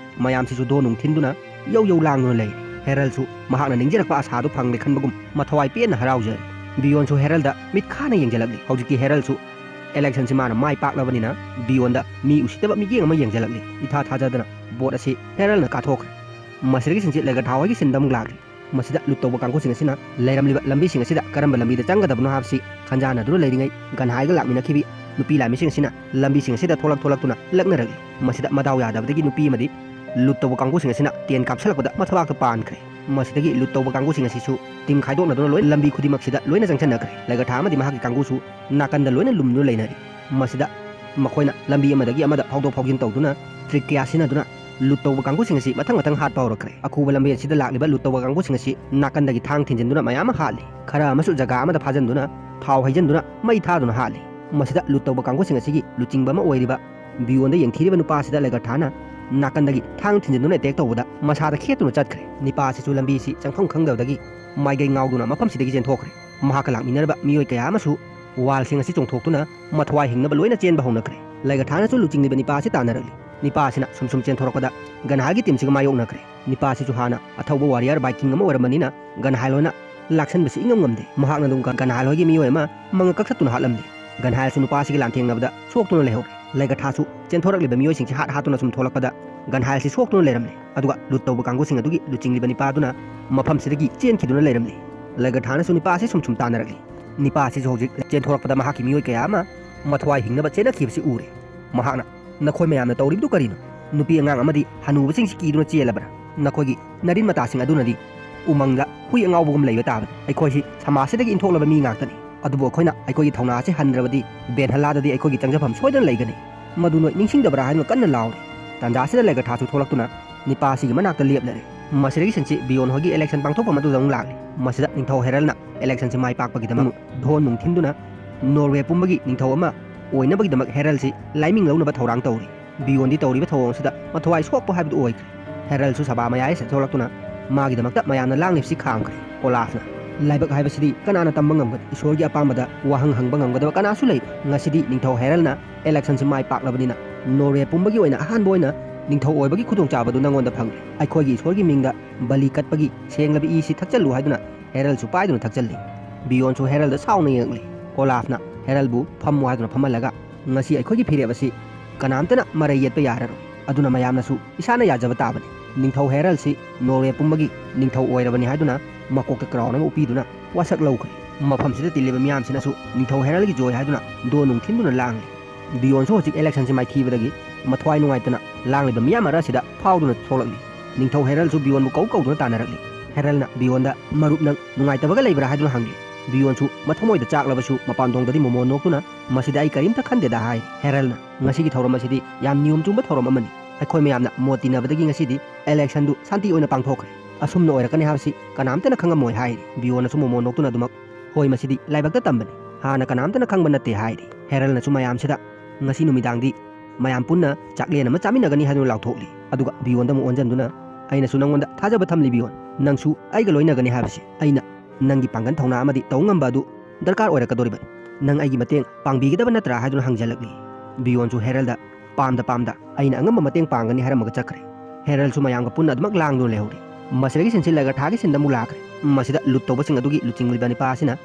ꯃꯌꯥꯝꯁꯤꯁꯨ ꯙꯣ ꯅꯨꯡ ꯊꯤꯟꯗꯨꯅ ꯌꯧ ꯌꯧ ꯂꯥꯡꯗꯨꯅ ꯂꯩꯔꯦ꯫ ꯍꯦꯔꯜꯁꯨ ꯃꯍꯥꯛꯅ ꯅꯤꯡꯖꯔꯛꯄ ꯑꯁꯥꯗꯨ ꯐꯪꯂꯦ ꯈꯟꯕꯒꯨꯝ ꯃꯊꯋꯥꯏ ꯄꯦꯟꯅ ꯍꯔꯥꯎꯖꯔꯦ꯫ ꯕꯤꯌꯣꯟꯁꯨ ꯍꯦꯔꯜꯗ ꯃꯤꯠ ꯈꯥꯅ ꯌꯦꯡꯁꯤꯜꯂꯛꯂꯤ꯫ ꯍꯧꯖꯤꯛꯇꯤ ꯍꯦꯔꯜꯁꯨ ꯏꯂꯦꯛꯁꯟꯁꯤ ꯃꯥꯅ ꯃꯥꯏ ꯄꯥꯛꯂꯕꯅꯤꯅ ꯕꯤꯌꯣꯟꯗ ꯃꯤ ꯎꯁꯤꯠꯇꯕ ꯃꯤꯠꯌꯦꯡ ꯑꯃ ꯌꯦꯡꯁꯤꯜꯂꯛꯂꯤ꯫ ꯏꯊꯥ ꯊꯥꯖꯗꯅ ꯚꯣꯠ ꯑꯁꯤ ꯍꯦꯔꯜꯅ ꯀꯥꯊꯣꯛꯈ꯭ꯔꯦ꯫ ꯃꯁꯤꯗꯒꯤ ꯁꯤꯟꯁꯤ ꯂꯩꯒ ꯊꯥ ꯍꯣꯏꯒꯤ ꯁꯤꯟꯗ ꯑꯃꯨꯛ ꯂꯥꯛꯂꯤ꯫ ꯃꯁꯤꯗ ꯂꯨꯠ ꯇꯧꯕ ꯀꯥꯡꯕꯨꯁꯤꯡ ꯑꯁꯤꯅ ꯂꯩꯔꯝꯂꯤꯕ ꯂꯝꯕꯤꯁꯤꯡ ꯑꯁꯤꯗ ꯀꯔꯝꯕ ꯂꯝꯕꯤꯗ ꯆꯪꯒꯗꯕꯅꯣ ꯍꯥꯏꯕꯁꯤ ꯈꯟꯖꯥꯟꯅꯗꯨꯅ ꯂꯩꯔꯤꯉꯩ, ꯒꯟꯍꯥꯏꯒ ꯂꯥꯛꯃꯤꯟꯅꯈꯤꯕꯤ ꯅꯨꯄꯤ ꯂꯥꯟꯃꯤꯁꯤꯡ ꯑꯁꯤꯅ ꯂꯝꯕꯤꯁꯤꯡ ꯑꯁꯤꯗ ꯊꯣꯛꯂꯛ ꯊꯣꯛꯂꯛꯇꯨꯅ ꯂꯛꯅꯔꯛꯂꯤ꯫ ꯃꯁꯤꯗ ꯃꯗꯥꯎ ꯌꯥꯗꯕꯗꯒꯤ ꯅꯨꯄꯤ ꯑꯃꯗꯤ ꯂꯨꯠ ꯇꯧꯕ ꯀꯥꯡꯕꯨꯁꯤꯡ ꯑꯁꯤꯅ ꯇꯦꯟ ꯀꯥꯞꯁꯤꯜꯂꯛꯄꯗ ꯃꯊꯕꯥꯛꯇ ꯄꯥꯟꯈ꯭ꯔꯦ꯫ ꯃꯁꯤꯗꯒꯤ ꯂꯨꯠ ꯇꯧꯕ ꯀꯥꯡꯕꯨꯁꯤꯡ ꯑꯁꯤꯁꯨ ꯇꯤꯝ ꯈꯥꯏꯗꯣꯛꯅꯗꯨꯅ ꯂꯣꯏꯅ ꯂꯝꯕꯤ ꯈꯨꯗꯤꯡꯃꯛꯁꯤꯗ ꯂꯣꯏꯅ ꯆꯪꯁꯤꯟꯅꯈ꯭ꯔꯦ꯫ ꯂꯩꯒ ꯊꯥ ꯑꯃꯗꯤ ꯃꯍꯥꯛꯀꯤ ꯀꯥꯡꯕꯨꯁꯨ ꯅꯥꯀꯟꯗ ꯂꯣꯏꯅ ꯂꯨꯝꯗꯨꯅ ꯂꯩꯅꯔꯤ꯫ ꯃꯁꯤꯗ ꯃꯈꯣꯏꯅ ꯂꯝꯕꯤ ꯑꯃꯗꯒꯤ ꯑꯃꯗ ꯐꯥꯎꯗꯣꯛ ꯐꯥꯎꯖꯤꯟ ꯇꯧꯗꯨꯅ ꯇ꯭ꯔꯤꯛ ꯀꯌꯥ ꯁꯤꯖꯤꯟꯅꯗꯨꯅ ꯂꯨꯠ ꯇꯧꯕ ꯀꯥꯡꯕꯨꯁꯤꯡ ꯑꯁꯤ ꯃꯊꯪ ꯃꯊꯪ ꯍꯥꯠꯄ ꯍꯧꯔꯛꯈ꯭ꯔꯦ꯫ ꯑꯈꯨꯕ ꯂꯝꯕꯤ ꯑꯁꯤꯗ ꯂꯥꯛꯂꯤꯕ ꯂꯨꯠ ꯇꯧꯕ ꯀꯥꯡꯕꯨꯁꯤꯡ ꯑꯁꯤ ꯅꯥꯀꯟꯗꯒꯤ ꯊꯥꯡ ꯊꯤꯟꯖꯤꯟꯗꯨꯅ ꯃꯌꯥꯝ ꯑꯃ ꯍꯥꯠꯂꯤ꯫ ꯈꯔ ꯑꯃꯁꯨ ꯖꯒꯥ ꯑꯃꯗ ꯐꯥꯖꯤꯟꯗꯨꯅ ꯊꯥꯎ ꯍꯩꯖꯤꯟꯗꯨꯅ ꯃꯩ ꯊꯥꯗꯨꯅ ꯍꯥꯠꯂꯤ꯫ ꯃꯁꯤꯗ ꯂꯨꯠ ꯇꯧꯕ ꯀꯥꯡꯕꯨꯁꯤꯡ ꯑꯁꯤꯒꯤ ꯂꯨꯆꯤꯡꯕ ꯑꯃ ꯑꯣꯏꯔꯤꯕ ꯕꯤꯌꯣꯟꯗ ꯌꯦꯡꯊꯤꯔꯤꯕ ꯅꯨꯄꯥ ꯑꯁꯤꯗ ꯂꯩꯒ ꯊꯥꯅ ꯅꯥꯀꯟꯗꯒꯤ ꯊꯥꯡ ꯊꯤꯟꯖꯤꯟꯗꯨꯅ ꯑꯦꯇꯦꯛ ꯇꯧꯕꯗ ꯃꯁꯥꯗ ꯈꯦꯠꯇꯨꯅ ꯆꯠꯈ꯭ꯔꯦ꯫ ꯅꯤꯄꯥ ꯑꯁꯤꯁꯨ ꯂꯝꯕꯤꯁꯤ ꯆꯪꯐꯝ ꯈꯪꯗꯕꯗꯒꯤ ꯃꯥꯏꯀꯩ ꯉꯥꯎꯗꯨꯅ ꯃꯐꯝꯁꯤꯗꯒꯤ ꯆꯦꯟꯊꯣꯛꯈ꯭ꯔꯦ꯫ ꯃꯍꯥꯛꯀ ꯂꯥꯛꯃꯤꯟꯅꯔꯕ ꯃꯤꯑꯣꯏ ꯀꯌꯥ ꯑꯃꯁꯨ ꯋꯥꯜꯁꯤꯡ ꯑꯁꯤ ꯆꯣꯡꯊꯣꯛꯇꯨꯅ ꯃꯊ꯭ꯋꯥꯏ ꯍꯤꯡꯅꯕ ꯂꯣꯏꯅ ꯆꯦꯟꯕ ꯍꯧꯅꯈ꯭ꯔꯦ꯫ ꯂꯩꯒ ꯊꯥꯅꯁꯨ ꯂꯨꯆꯤꯡꯂꯤꯕ ꯅꯤꯄꯥ ꯑꯁꯤ ꯇꯥꯟꯅꯔꯛꯂꯤ꯫ ꯅꯤꯄꯥ ꯑꯁꯤꯅ ꯁꯨꯝ ꯁꯨꯝ ꯆꯦꯟꯊꯣꯔꯛꯄꯗ ꯒꯟꯍꯥꯏꯒꯤ ꯇꯤꯝꯁꯤꯒ ꯃꯥꯌꯣꯛꯅꯈ꯭ꯔꯦ꯫ ꯅꯤꯄꯥ ꯑꯁꯤꯁꯨ ꯍꯥꯟꯅ ꯑꯊꯧꯕ ꯋꯥꯔꯤꯌꯔ ꯚꯥꯏꯀꯤꯡ ꯑꯃ ꯑꯣꯏꯔꯝꯕꯅꯤꯅ ꯒꯟꯍꯥꯏ ꯂꯣꯏꯅ ꯂꯥꯛꯁꯟꯕꯁꯤ ꯏꯉꯝ ꯉꯝꯗꯦ꯫ ꯃꯍꯥꯛꯅ ꯑꯗꯨꯝ ꯒꯟꯍꯥꯏ ꯂꯣꯏꯒꯤ ꯃꯤꯑꯣꯏ ꯑꯃ ꯃꯉꯛ ꯀꯛꯊꯠꯇꯨꯅ ꯍꯥꯠꯂꯝꯂꯤ꯫ ꯒꯟꯍꯥꯏꯁꯨ ꯅꯨꯄꯥ ꯑꯁꯤꯒ ꯂꯥꯟꯊꯦꯡꯅꯕꯗ ꯁꯣꯛꯇꯨꯅ ꯂꯩꯍꯧꯔꯦ꯫ ꯂꯩꯒ ꯊꯥꯁꯨ ꯆꯦꯟꯊꯣꯔꯛꯂꯤꯕ ꯃꯤꯑꯣꯏꯁꯤꯡꯁꯤ ꯍꯥꯠ ꯍꯥꯠꯇꯨꯅ ꯁꯨꯝ ꯊꯣꯛꯂꯛꯄꯗ ꯒꯟꯍꯥꯏ ꯑꯁꯤ ꯁꯣꯛꯇꯨꯅ ꯂꯩꯔꯝꯂꯦ꯫ ꯑꯗꯨꯒ ꯂꯨꯠ ꯇꯧꯕ ꯀꯥꯡꯕꯨꯁꯤꯡ ꯑꯗꯨꯒꯤ ꯂꯨꯆꯤꯡꯂꯤꯕ ꯅꯤꯄꯥꯗꯨꯅ ꯃꯐꯝꯁꯤꯗꯒꯤ ꯆꯦꯟꯈꯤꯗꯨꯅ ꯂꯩꯔꯝꯂꯦ꯫ ꯂꯩꯒ ꯊꯥꯅꯁꯨ ꯅꯤꯄꯥ ꯑꯁꯤ ꯁꯨꯝ ꯁꯨꯝ ꯇꯥꯟꯅꯔꯛꯂꯤ꯫ ꯅꯤꯄꯥ ꯑꯁꯤꯁꯨ ꯍꯧꯖꯤꯛ ꯆꯦꯟꯊꯣꯔꯛꯄꯗ ꯃꯍꯥꯛꯀꯤ ꯃꯤꯑꯣꯏ ꯀꯌꯥ ꯑꯃ ꯃꯊ꯭ꯋꯥꯏ ꯍꯤꯡꯅꯕ ꯆꯦꯟꯅꯈꯤꯕꯁꯤ ꯎꯔꯦ꯫ ꯃꯍꯥꯛꯅ, "ꯅꯈꯣꯏ ꯃꯌꯥꯝꯅ ꯇꯧꯔꯤꯕꯗꯨ ꯀꯔꯤꯅꯣ? ꯅꯨꯄꯤ ꯑꯉꯥꯡ ꯑꯃꯗꯤ ꯍꯅꯨꯕꯁꯤꯡꯁꯤ ꯀꯤꯗꯨꯅ ꯆꯦꯜꯂꯕ꯭ꯔꯥ? ꯅꯈꯣꯏꯒꯤ ꯅꯔꯤꯟ ꯃꯇꯥꯁꯤꯡ ꯑꯗꯨꯅꯗꯤ ꯎꯃꯪꯗ ꯍꯨꯏ ꯑꯉꯥꯎꯕꯒꯨꯝ ꯂꯩꯕ ꯇꯥꯕꯅꯤ꯫ ꯑꯩꯈꯣꯏꯁꯤ ꯁꯃꯥꯖꯁꯤꯗꯒꯤ ꯏꯟꯊꯣꯛꯂꯕ ꯃꯤ ꯉꯥꯛꯇꯅꯤ꯫ ꯑꯗꯨꯕꯨ ꯑꯩꯈꯣꯏꯅ ꯑꯩꯈꯣꯏꯒꯤ ꯊꯧꯅꯥ ꯑꯁꯤ ꯍꯟꯗ꯭ꯔꯕꯗꯤ ꯕꯦꯟꯍꯂꯥꯗꯗꯤ ꯑꯩꯈꯣꯏꯒꯤ ꯆꯪꯖꯐꯝ ꯁꯣꯏꯗꯅ ꯂꯩꯒꯅꯤ꯫ ꯃꯗꯨ ꯅꯣꯏ ꯅꯤꯡꯁꯤꯡꯗꯕ꯭ꯔꯥ?" ꯍꯥꯏꯗꯨꯅ ꯀꯟꯅ ꯂꯥꯎꯔꯤ꯫ ꯇꯥꯟꯖꯥ ꯑꯁꯤꯗ ꯂꯩꯒꯊꯥꯁꯨ ꯊꯣꯛꯂꯛꯇꯨꯅ ꯅꯤꯄꯥ ꯑꯁꯤꯒꯤ ꯃꯅꯥꯛꯇ ꯂꯦꯞꯂꯔꯦ꯫ ꯃꯁꯤꯗꯒꯤ ꯁꯤꯟꯁꯤ ꯕꯤꯌꯣꯟ ꯍꯣꯏꯒꯤ ꯏꯂꯦꯛꯁꯟ ꯄꯥꯡꯊꯣꯛꯐꯝ ꯑꯗꯨꯗ ꯑꯃꯨꯛ ꯂꯥꯛꯂꯤ꯫ ꯃꯁꯤꯗ ꯅꯤꯡꯊꯧ ꯍꯦꯔꯜꯅ ꯏꯂꯦꯛꯁꯟꯁꯤ ꯃꯥꯏ ꯄꯥꯛꯄꯒꯤꯗꯃꯛ ꯙꯣꯟ ꯅꯨꯡ ꯊꯤꯟꯗꯨꯅ ꯅꯣꯔꯋꯦ ꯄꯨꯝꯕꯒꯤ ꯅꯤꯡꯊꯧ ꯑꯃ ꯑꯣꯏꯅꯕꯒꯤꯗꯃꯛ ꯍꯦꯔꯜꯁꯤ ꯂꯥꯏꯃꯤꯡ ꯂꯧꯅꯕ ꯊꯧꯔꯥꯡ ꯇꯧꯔꯤ꯫ ꯕꯤꯌꯣꯟꯗꯤ ꯇꯧꯔꯤꯕ ꯊꯧꯑꯣꯡ ꯑꯁꯤꯗ ꯃꯊ꯭ꯋꯥꯏ ꯁꯣꯛꯄ ꯍꯥꯏꯕꯗꯨ ꯑꯣꯏꯈ꯭ꯔꯦ꯫ ꯍꯦꯔꯜꯁꯨ ꯁꯚꯥ ꯃꯌꯥꯏ ꯑꯁꯤꯗ ꯊꯣꯛꯂꯛꯇꯨꯅ ꯃꯥꯒꯤꯗꯃꯛꯇ ꯃꯌꯥꯝꯅ ꯂꯥꯡꯂꯤꯕꯁꯤ ꯈꯥꯝꯈ꯭ꯔꯦ꯫ ꯑꯣꯂꯥꯐꯅ, "ꯂꯥꯏꯕꯛ ꯍꯥꯏꯕꯁꯤꯗꯤ ꯀꯅꯥꯅ ꯇꯝꯕ ꯉꯝꯒꯅꯤ? ꯏꯁꯣꯔꯒꯤ ꯑꯄꯥꯝꯕꯗ ꯋꯥꯍꯪ ꯍꯪꯕ ꯉꯝꯒꯗꯕ ꯀꯅꯥꯁꯨ ꯂꯩꯔꯣꯏ꯫ ꯉꯁꯤꯗꯤ ꯅꯤꯡꯊꯧ ꯍꯦꯔꯜꯅ ꯏꯂꯦꯛꯁꯟꯁꯤ ꯃꯥꯏ ꯄꯥꯛꯂꯕꯅꯤꯅ ꯅꯣꯔꯋꯦ ꯄꯨꯝꯕꯒꯤ ꯑꯣꯏꯅ ꯑꯍꯥꯟꯕ ꯑꯣꯏꯅ ꯅꯤꯡꯊꯧ ꯑꯣꯏꯕꯒꯤ ꯈꯨꯗꯣꯡꯆꯥꯕꯗꯨ ꯅꯪꯉꯣꯟꯗ ꯐꯪꯂꯦ꯫ ꯑꯩꯈꯣꯏꯒꯤ ꯏꯁꯣꯔꯒꯤ ꯃꯤꯡꯗ ꯕꯂꯤ ꯀꯠꯄꯒꯤ ꯁꯦꯡꯂꯕ ꯏꯁꯤ ꯊꯛꯆꯜꯂꯨ" ꯍꯥꯏꯗꯨꯅ ꯍꯦꯔꯜꯁꯨ ꯄꯥꯏꯗꯨꯅ ꯊꯛꯆꯜꯂꯤ꯫ ꯕꯤꯌꯣꯟꯁꯨ ꯍꯦꯔꯜꯗ ꯁꯥꯎꯅ ꯌꯦꯡꯂꯤ꯫ ꯑꯣꯂꯥꯐꯅ, ꯍꯦꯔꯜꯕꯨ ꯐꯝꯃꯨ ꯍꯥꯏꯗꯨꯅ ꯐꯝꯍꯜꯂꯒ, "ꯉꯁꯤ ꯑꯩꯈꯣꯏꯒꯤ ꯐꯤꯔꯦꯞ ꯑꯁꯤ ꯀꯅꯥꯝꯇꯅ ꯃꯔꯩ ꯌꯦꯠꯄ ꯌꯥꯔꯔꯣꯏ, ꯑꯗꯨꯅ ꯃꯌꯥꯝꯅꯁꯨ ꯏꯁꯥꯅ ꯌꯥꯖꯕ ꯇꯥꯕꯅꯤ꯫ ꯅꯤꯡꯊꯧ ꯍꯦꯔꯜꯁꯤ ꯅꯣꯔꯋꯦ ꯄꯨꯝꯕꯒꯤ ꯅꯤꯡꯊꯧ ꯑꯣꯏꯔꯕꯅꯤ" ꯍꯥꯏꯗꯨꯅ ꯃꯀꯣꯛꯇ ꯀ꯭ꯔꯥꯎꯟ ꯑꯃ ꯎꯞꯄꯤꯗꯨꯅ ꯋꯥꯁꯛ ꯂꯧꯈ꯭ꯔꯦ꯫ ꯃꯐꯝꯁꯤꯗ ꯇꯤꯜꯂꯤꯕ ꯃꯤꯌꯥꯝꯁꯤꯅꯁꯨ "ꯅꯤꯡꯊꯧ ꯍꯦꯔꯜꯒꯤ ꯖꯣꯏ" ꯍꯥꯏꯗꯨꯅ ꯗꯣ ꯅꯨꯡ ꯊꯤꯟꯗꯨꯅ ꯂꯥꯡꯂꯤ꯫ ꯕꯤꯌꯣꯟꯁꯨ ꯍꯧꯖꯤꯛ ꯏꯂꯦꯛꯁꯟꯁꯤ ꯃꯥꯏꯊꯤꯕꯗꯒꯤ ꯃꯊ꯭ꯋꯥꯏ ꯅꯨꯡꯉꯥꯏꯇꯅ ꯂꯥꯡꯂꯤꯕ ꯃꯤꯌꯥꯝ ꯃꯔꯛ ꯑꯁꯤꯗ ꯐꯥꯎꯗꯨꯅ ꯊꯣꯛꯂꯛꯂꯤ꯫ ꯅꯤꯡꯊꯧ ꯍꯦꯔꯜꯁꯨ ꯕꯤꯌꯣꯟꯕꯨ ꯀꯧ ꯀꯧꯗꯨꯅ ꯇꯥꯟꯅꯔꯛꯂꯤ꯫ ꯍꯦꯔꯜꯅ ꯕꯤꯌꯣꯟꯗ, "ꯃꯔꯨꯞ, ꯅꯪ ꯅꯨꯡꯉꯥꯏꯇꯕꯒ ꯂꯩꯕ꯭ꯔꯥ?" ꯍꯥꯏꯗꯨꯅ ꯍꯪꯂꯤ꯫ ꯕꯤꯌꯣꯟꯁꯨ ꯃꯊꯃꯣꯏꯗ ꯆꯥꯛꯂꯕꯁꯨ ꯃꯄꯥꯟꯗꯣꯡꯗꯗꯤ ꯃꯣꯃꯣꯟ ꯅꯣꯛꯇꯨꯅ, "ꯃꯁꯤꯗ ꯑꯩ ꯀꯔꯤꯝꯇ ꯈꯟꯗꯦꯗ" ꯍꯥꯏ꯫ ꯍꯦꯔꯜꯅ, "ꯉꯁꯤꯒꯤ ꯊꯧꯔꯝ ꯑꯁꯤꯗꯤ ꯌꯥꯝ ꯅꯤꯌꯣꯝ ꯆꯨꯝꯕ ꯊꯧꯔꯝ ꯑꯃꯅꯤ꯫ ꯑꯩꯈꯣꯏ ꯃꯌꯥꯝꯅ ꯃꯣꯠ ꯇꯤꯟꯅꯕꯗꯒꯤ ꯉꯁꯤꯗꯤ ꯏꯂꯦꯛꯁꯟꯗꯨ ꯁꯥꯟꯇꯤ ꯑꯣꯏꯅ ꯄꯥꯡꯊꯣꯛꯈ꯭ꯔꯦ꯫ ꯑꯁꯨꯝꯅ ꯑꯣꯏꯔꯛꯀꯅꯤ ꯍꯥꯏꯕꯁꯤ ꯀꯅꯥꯝꯇꯅ ꯈꯪꯉꯝꯃꯣꯏ" ꯍꯥꯏꯔꯤ꯫ ꯕꯤꯌꯣꯟꯅꯁꯨ ꯃꯣꯃꯣꯟ ꯅꯣꯛꯇꯨꯅ ꯑꯗꯨꯃꯛ, "ꯍꯣꯏ, ꯃꯁꯤꯗꯤ ꯂꯥꯏꯕꯛꯇ ꯇꯝꯕꯅꯤ꯫ ꯍꯥꯟꯅ ꯀꯅꯥꯝꯇꯅ ꯈꯪꯕ ꯅꯠꯇꯦ" ꯍꯥꯏꯔꯤ꯫ ꯍꯦꯔꯜꯅꯁꯨ ꯃꯌꯥꯝꯁꯤꯗ, "ꯉꯁꯤ ꯅꯨꯃꯤꯗꯥꯡꯗꯤ ꯃꯌꯥꯝ ꯄꯨꯟꯅ ꯆꯥꯛꯂꯦꯟ ꯑꯃ ꯆꯥꯃꯤꯟꯅꯒꯅꯤ" ꯍꯥꯏꯗꯨꯅ ꯂꯥꯎꯊꯣꯛꯂꯤ꯫ ꯑꯗꯨꯒ ꯕꯤꯌꯣꯟꯗ ꯑꯃꯨꯛ ꯑꯣꯟꯁꯤꯟꯗꯨꯅ, "ꯑꯩꯅꯁꯨ ꯅꯪꯉꯣꯟꯗ ꯊꯥꯖꯕ ꯊꯝꯂꯤ ꯕꯤꯌꯣꯟ, ꯅꯪꯁꯨ ꯑꯩꯒ ꯂꯣꯏꯅꯒꯅꯤ ꯍꯥꯏꯕꯁꯤ꯫ ꯑꯩꯅ ꯅꯪꯒꯤ ꯄꯥꯡꯒꯜ ꯊꯧꯅꯥ ꯑꯃꯗꯤ ꯇꯧ ꯉꯝꯕ ꯑꯗꯨ ꯗꯔꯀꯥꯔ ꯑꯣꯏꯔꯛꯀꯗꯧꯔꯤꯕꯅꯤ꯫ ꯅꯪ ꯑꯩꯒꯤ ꯃꯇꯦꯡ ꯄꯥꯡꯕꯤꯒꯗꯕ ꯅꯠꯇ꯭ꯔꯥ?" ꯍꯥꯏꯗꯨꯅ ꯍꯪꯖꯜꯂꯛꯂꯤ꯫ ꯕꯤꯌꯣꯟꯁꯨ ꯍꯦꯔꯜꯗ ꯄꯥꯝꯗ ꯄꯥꯝꯗ, "ꯑꯩꯅ ꯑꯉꯝꯕ ꯃꯇꯦꯡ ꯄꯥꯡꯒꯅꯤ" ꯍꯥꯏꯔꯝꯃꯒ ꯆꯠꯈ꯭ꯔꯦ꯫ ꯍꯦꯔꯜꯁꯨ ꯃꯌꯥꯝꯒ ꯄꯨꯟꯅ ꯑꯗꯨꯃꯛ ꯂꯥꯡꯗꯨꯅ ꯂꯩꯍꯧꯔꯤ꯫ ꯃꯁꯤꯗꯒꯤ ꯁꯤꯟꯁꯤ ꯂꯦꯒꯔꯊꯥꯒꯤ ꯁꯤꯟꯗ ꯑꯃꯨꯛ ꯂꯥꯛꯈ꯭ꯔꯦ꯫ ꯃꯁꯤꯗ ꯂꯨꯠ ꯇꯧꯕꯁꯤꯡ ꯑꯗꯨꯒꯤ ꯂꯨꯆꯤꯡꯂꯤꯕ ꯅꯤꯄꯥ ꯑꯁꯤꯅ,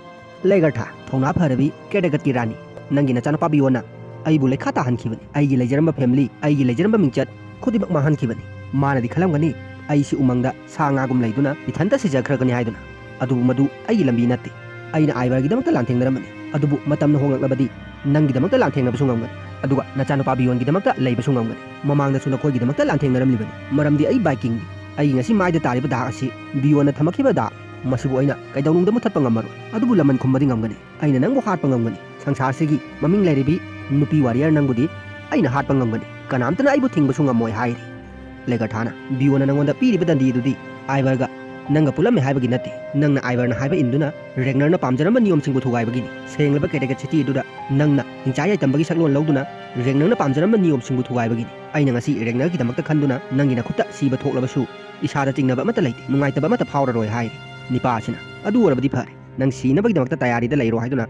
"ꯂꯦꯒꯔꯊꯥ, ꯊꯧꯅꯥ ꯐꯔꯕꯤ ꯀꯦꯗꯒꯠꯀꯤ ꯔꯥꯅꯤ, ꯅꯪꯒꯤ ꯅꯆꯥꯅꯨꯄꯥ ꯕꯤꯌꯣꯟꯅ ꯑꯩꯕꯨ ꯂꯩꯈꯥ ꯇꯥꯍꯟꯈꯤꯕꯅꯤ꯫ ꯑꯩꯒꯤ ꯂꯩꯖꯔꯝꯕ ꯐꯦꯃꯤꯂꯤ, ꯑꯩꯒꯤ ꯂꯩꯖꯔꯝꯕ ꯃꯤꯡꯆꯠ ꯈꯨꯗꯤꯡꯃꯛ ꯃꯥꯡꯍꯟꯈꯤꯕꯅꯤ꯫ ꯃꯥꯅꯗꯤ ꯈꯜꯂꯝꯒꯅꯤ ꯑꯩꯁꯤ ꯎꯃꯪꯗ ꯁꯥ ꯉꯥꯒꯨꯝ ꯂꯩꯗꯨꯅ ꯏꯊꯟꯇ ꯁꯤꯖꯈ꯭ꯔꯒꯅꯤ ꯍꯥꯏꯗꯨꯅ꯫ ꯑꯗꯨꯕꯨ ꯃꯗꯨ ꯑꯩꯒꯤ ꯂꯝꯕꯤ ꯅꯠꯇꯦ꯫ ꯑꯩꯅ ꯑꯥꯏꯕꯔꯒꯤꯗꯃꯛꯇ ꯂꯥꯟꯊꯦꯡꯅꯔꯝꯕꯅꯤ꯫ ꯑꯗꯨꯕꯨ ꯃꯇꯝꯅ ꯍꯣꯡꯂꯛꯂꯕꯗꯤ ꯅꯪꯒꯤꯗꯃꯛꯇ ꯂꯥꯟꯊꯦꯡꯅꯕꯁꯨ ꯉꯝꯒꯅꯤ, ꯑꯗꯨꯒ ꯅꯆꯥꯅꯨꯄꯥ ꯕꯤꯌꯣꯟꯒꯤꯗꯃꯛꯇ ꯂꯩꯕꯁꯨ ꯉꯝꯒꯅꯤ꯫ ꯃꯃꯥꯡꯗꯁꯨ ꯅꯈꯣꯏꯒꯤꯗꯃꯛꯇ ꯂꯥꯟꯊꯦꯡꯅꯔꯝꯂꯤꯕꯅꯤ, ꯃꯔꯝꯗꯤ ꯑꯩ ꯕꯥꯏꯀꯤꯡꯅꯤ꯫ ꯑꯩꯒꯤ ꯉꯁꯤ ꯃꯥꯏꯗ ꯇꯥꯔꯤꯕ ꯗꯥꯛ ꯑꯁꯤ ꯕꯤꯌꯣꯟꯅ ꯊꯝꯃꯛꯈꯤꯕ ꯗꯥꯛ, ꯃꯁꯤꯕꯨ ꯑꯩꯅ ꯀꯩꯗꯧꯅꯨꯡꯗ ꯃꯨꯠꯊꯠꯄ ꯉꯝꯃꯔꯣꯏ, ꯑꯗꯨꯕꯨ ꯂꯃꯟ ꯈꯨꯝꯕꯗꯤ ꯉꯝꯒꯅꯤ꯫ ꯑꯩꯅ ꯅꯪꯕꯨ ꯍꯥꯠꯄ ꯉꯝꯒꯅꯤ꯫ ꯁꯪꯁꯥꯔꯁꯤꯒꯤ ꯃꯃꯤꯡ ꯂꯩꯔꯤꯕꯤ ꯅꯨꯄꯤ ꯋꯥꯔꯤꯌꯔ ꯅꯪꯕꯨꯗꯤ ꯑꯩꯅ ꯍꯥꯠꯄ ꯉꯝꯒꯅꯤ꯫ ꯀꯅꯥꯝꯇꯅ ꯑꯩꯕꯨ ꯊꯤꯡꯕꯁꯨ ꯉꯝꯃꯣꯏ" ꯍꯥꯏꯔꯤ꯫ ꯂꯦꯒꯔꯊꯥꯅ, "ꯕꯤꯌꯣꯅ ꯅꯪꯉꯣꯟꯗ ꯄꯤꯔꯤꯕ ꯗꯟꯗꯤ ꯑꯗꯨꯗꯤ ꯑꯥꯏꯕꯔꯒ ꯅꯪꯒ ꯄꯨꯜꯂꯝꯃꯦ ꯍꯥꯏꯕꯒꯤ ꯅꯠꯇꯦ꯫ ꯅꯪꯅ ꯑꯥꯏꯕꯔꯅ ꯍꯥꯏꯕ ꯏꯟꯗꯨꯅ ꯔꯦꯒꯅꯔꯅ ꯄꯥꯝꯖꯔꯝꯕ ꯅꯤꯌꯣꯝꯁꯤꯡꯕꯨ ꯊꯨꯒꯥꯏꯕꯒꯤꯅꯤ꯫ ꯁꯦꯡꯂꯕ ꯀꯦꯇꯦꯒꯦꯠ ꯁꯤꯇꯤ ꯑꯗꯨꯗ ꯅꯪꯅ ꯍꯤꯡꯆꯥ ꯌꯥꯏꯇꯝꯕꯒꯤ ꯁꯛꯂꯣꯟ ꯂꯧꯗꯨꯅ ꯔꯦꯒꯅꯔꯅ ꯄꯥꯝꯖꯔꯝꯕ ꯅꯤꯌꯣꯝꯁꯤꯡꯕꯨ ꯊꯨꯒꯥꯏꯕꯒꯤꯅꯤ꯫ ꯑꯩꯅ ꯉꯁꯤ ꯔꯦꯒꯅꯔꯒꯤꯗꯃꯛꯇ ꯈꯟꯗꯨꯅ ꯅꯪꯒꯤ ꯅꯈꯨꯠꯇ ꯁꯤꯕ ꯊꯣꯛꯂꯕꯁꯨ ꯏꯁꯥꯗ ꯆꯤꯡꯅꯕ ꯑꯃꯠꯇ ꯂꯩꯇꯦ, ꯅꯨꯡꯉꯥꯏꯇꯕ ꯑꯃꯠꯇ ꯐꯥꯎꯔꯔꯣꯏ" ꯍꯥꯏꯔꯤ꯫ ꯅꯤꯄꯥ ꯑꯁꯤꯅ, "ꯑꯗꯨ ꯑꯣꯏꯔꯕꯗꯤ ꯐꯔꯦ, ꯅꯪ ꯁꯤꯅꯕꯒꯤꯗꯃꯛꯇ ꯇꯌꯥꯔꯤꯗ ꯂꯩꯔꯣ" ꯍꯥꯏꯗꯨꯅ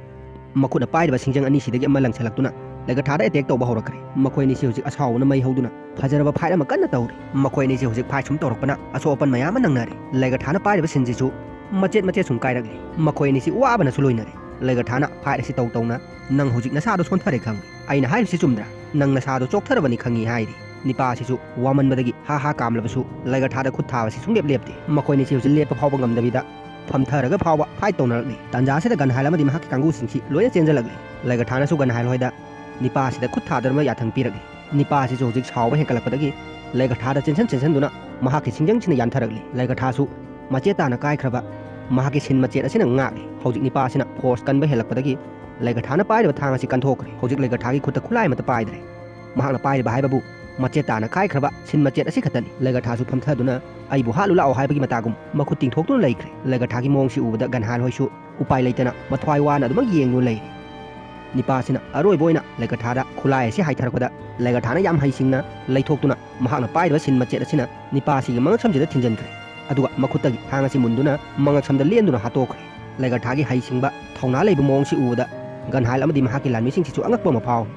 ꯃꯈꯨꯠꯅ ꯄꯥꯏꯔꯤꯕ ꯁꯤꯡꯖꯪ ꯑꯅꯤꯁꯤꯗꯒꯤ ꯑꯃ ꯂꯪꯁꯤꯜꯂꯛꯇꯨꯅ ꯂꯦꯒꯔꯊꯥꯗ ꯑꯦꯇꯦꯛ ꯇꯧꯕ ꯍꯧꯔꯛꯈ꯭ꯔꯦ꯫ ꯃꯈꯣꯏ ꯑꯅꯤꯁꯤ ꯍꯧꯖꯤꯛ ꯑꯁꯥꯎꯕꯅ ꯃꯩ ꯍꯧꯗꯨꯅ ꯐꯖꯔꯕ ꯐꯥꯏꯠ ꯑꯃ ꯀꯟꯅ ꯇꯧꯔꯤ꯫ ꯃꯈꯣꯏ ꯑꯅꯤꯁꯤ ꯍꯧꯖꯤꯛ ꯐꯥꯏꯠ ꯁꯨꯝ ꯇꯧꯔꯛꯄꯅ ꯑꯁꯣꯛ ꯑꯄꯟ ꯃꯌꯥꯝ ꯑꯃ ꯅꯪꯅꯔꯦ꯫ ꯂꯦꯒꯔꯊꯥꯅ ꯄꯥꯏꯔꯤꯕ ꯁꯤꯟꯁꯤꯁꯨ ꯃꯆꯦꯠ ꯃꯆꯦꯠ ꯁꯨꯝ ꯀꯥꯏꯔꯛꯂꯤ꯫ ꯃꯈꯣꯏ ꯑꯅꯤꯁꯤ ꯋꯥꯕꯅꯁꯨ ꯂꯣꯏꯅꯔꯦ꯫ ꯂꯩꯒꯊꯥꯅ ꯐꯥꯏꯠ ꯑꯁꯤ ꯇꯧ ꯇꯧꯅ, "ꯅꯪ ꯍꯧꯖꯤꯛ ꯅꯁꯥꯗꯣ ꯁꯣꯟꯊꯔꯦ ꯈꯪꯉꯤ꯫ ꯑꯩꯅ ꯍꯥꯏꯔꯤꯁꯤ ꯆꯨꯝꯗ꯭ꯔꯥ? ꯅꯪ ꯅꯁꯥꯗꯣ ꯆꯣꯛꯊꯔꯕꯅꯤ ꯈꯪꯉꯤ" ꯍꯥꯏꯔꯤ꯫ ꯅꯤꯄꯥꯁꯤꯁꯨ ꯋꯥꯃꯟꯕꯗꯒꯤ ꯍꯥ ꯍꯥ ꯀꯥꯝꯂꯕꯁꯨ ꯂꯩꯒꯊꯥꯗ ꯈꯨꯠ ꯊꯥꯕꯁꯤ ꯁꯨꯡꯂꯦꯞ ꯂꯦꯞꯇꯦ꯫ ꯃꯈꯣꯏꯅꯤꯁꯤ ꯍꯧꯖꯤꯛ ꯂꯦꯞꯄ ꯐꯥꯎꯕ ꯉꯝꯗꯕꯤꯗ ꯐꯝꯊꯔꯒ ꯐꯥꯎꯕ ꯐꯥꯏꯠ ꯇꯧꯅꯔꯛꯂꯤ꯫ ꯇꯥꯟꯖꯥꯁꯤꯗ ꯒꯟꯍꯥꯏꯜ ꯑꯃꯗꯤ ꯃꯍꯥꯛꯀꯤ ꯀꯥꯡꯕꯨꯁꯤꯡꯁꯤ ꯂꯣꯏꯅ ꯆꯦꯟꯖꯜꯂꯛꯂꯤ꯫ ꯂꯩꯒꯊꯥꯅꯁꯨ ꯒꯟꯍꯥꯏꯜ ꯍꯣꯏꯗ ꯅꯤꯄꯥꯁꯤꯗ ꯈꯨꯠ ꯊꯥꯗꯅꯕ ꯌꯥꯊꯪ ꯄꯤꯔꯛꯂꯤ꯫ ꯅꯤꯄꯥꯁꯤꯁꯨ ꯍꯧꯖꯤꯛ ꯁꯥꯎꯕ ꯍꯦꯟꯒꯠꯂꯛꯄꯗꯒꯤ ꯂꯩꯒꯊꯥꯗ ꯆꯦꯟꯁꯟ ꯆꯦꯟꯁꯟꯗꯨꯅ ꯃꯍꯥꯛꯀꯤ ꯁꯤꯡꯖꯪꯁꯤꯅ ꯌꯥꯟꯊꯔꯛꯂꯤ꯫ ꯂꯩꯒꯊꯥꯁꯨ ꯃꯆꯦꯠ ꯇꯥꯅ ꯀꯥꯏꯈ꯭ꯔꯕ ꯃꯍꯥꯛꯀꯤ ꯁꯤꯟ ꯃꯆꯦꯠ ꯑꯁꯤꯅ ꯉꯥꯛꯂꯤ꯫ ꯍꯧꯖꯤꯛ ꯅꯤꯄꯥ ꯑꯁꯤꯅ ꯐꯣꯔꯁ ꯀꯟꯕ ꯍꯦꯜꯂꯛꯄꯗꯒꯤ ꯂꯩꯒꯊꯥꯅ ꯄꯥꯏꯔꯤꯕ ꯊꯥꯡ ꯑꯁꯤ ꯀꯟꯊꯣꯛꯈ꯭ꯔꯦ꯫ ꯍꯧꯖꯤꯛ ꯂꯩꯒꯊꯥꯒꯤ ꯈꯨꯠꯇ ꯈꯨꯠꯂꯥꯏ ꯑꯃꯠꯇ ꯄꯥꯏꯗ꯭ꯔꯦ꯫ ꯃꯍꯥꯛꯅ ꯄꯥꯏꯔꯤꯕ ꯍꯥꯏꯕꯕꯨ ꯃꯆꯦꯠ ꯇꯥꯅ ꯀꯥꯏꯈ꯭ꯔꯕ ꯁꯤꯟ ꯃꯆꯦꯠ ꯑꯁꯤ ꯈꯛꯇꯅꯤ꯫ ꯂꯩꯒꯊꯥꯁꯨ ꯐꯝꯊꯗꯨꯅ, "ꯑꯩꯕꯨ ꯍꯥꯠꯂꯨ ꯂꯥꯛꯑꯣ" ꯍꯥꯏꯕꯒꯤ ꯃꯇꯥꯒꯨꯝ ꯃꯈꯨꯠ ꯇꯤꯡꯊꯣꯛꯇꯨꯅ ꯂꯩꯈ꯭ꯔꯦ꯫ ꯂꯩꯒꯊꯥꯒꯤ ꯃꯑꯣꯡꯁꯤ ꯎꯕꯗ ꯒꯟꯍꯥꯏꯜ ꯍꯣꯏꯁꯨ ꯎꯄꯥꯏ ꯂꯩꯇꯅ ꯃꯊ꯭ꯋꯥꯏ ꯋꯥꯅ ꯑꯗꯨꯃꯛ ꯌꯦꯡꯗꯨꯅ ꯂꯩꯔꯤ꯫ ꯅꯤꯄꯥꯁꯤꯅ ꯑꯔꯣꯏꯕ ꯑꯣꯏꯅ ꯂꯩꯒꯊꯥꯗ ꯈꯨꯠꯂꯥꯏ ꯑꯁꯤ ꯍꯥꯏꯊꯔꯛꯄꯗ, ꯂꯩꯒꯊꯥꯅ ꯌꯥꯝ ꯍꯩꯁꯤꯡꯅ ꯂꯩꯊꯣꯛꯇꯨꯅ ꯃꯍꯥꯛꯅ ꯄꯥꯏꯔꯤꯕ ꯁꯤꯟ ꯃꯆꯦꯠ ꯑꯁꯤꯅ ꯅꯤꯄꯥꯁꯤꯒꯤ ꯃꯉꯛꯁꯝꯁꯤꯗ ꯊꯤꯟꯖꯤꯟꯈ꯭ꯔꯦ꯫ ꯑꯗꯨꯒ ꯃꯈꯨꯠꯇꯒꯤ ꯊꯥꯡ ꯑꯁꯤ ꯃꯨꯟꯗꯨꯅ ꯃꯉꯛꯁꯝꯗ ꯂꯦꯟꯗꯨꯅ ꯍꯥꯠꯇꯣꯛꯈ꯭ꯔꯦ꯫ ꯂꯩꯒꯊꯥꯒꯤ ꯍꯩꯁꯤꯡꯕ, ꯊꯧꯅꯥ ꯂꯩꯕ ꯃꯑꯣꯡꯁꯤ ꯎꯕꯗ ꯒꯟꯍꯥꯏꯜ ꯑꯃꯗꯤ ꯃꯍꯥꯛꯀꯤ ꯂꯥꯟꯃꯤꯁꯤꯡꯁꯤꯁꯨ ꯑꯉꯛꯄ ꯑꯃ ꯐꯥꯎꯏ꯫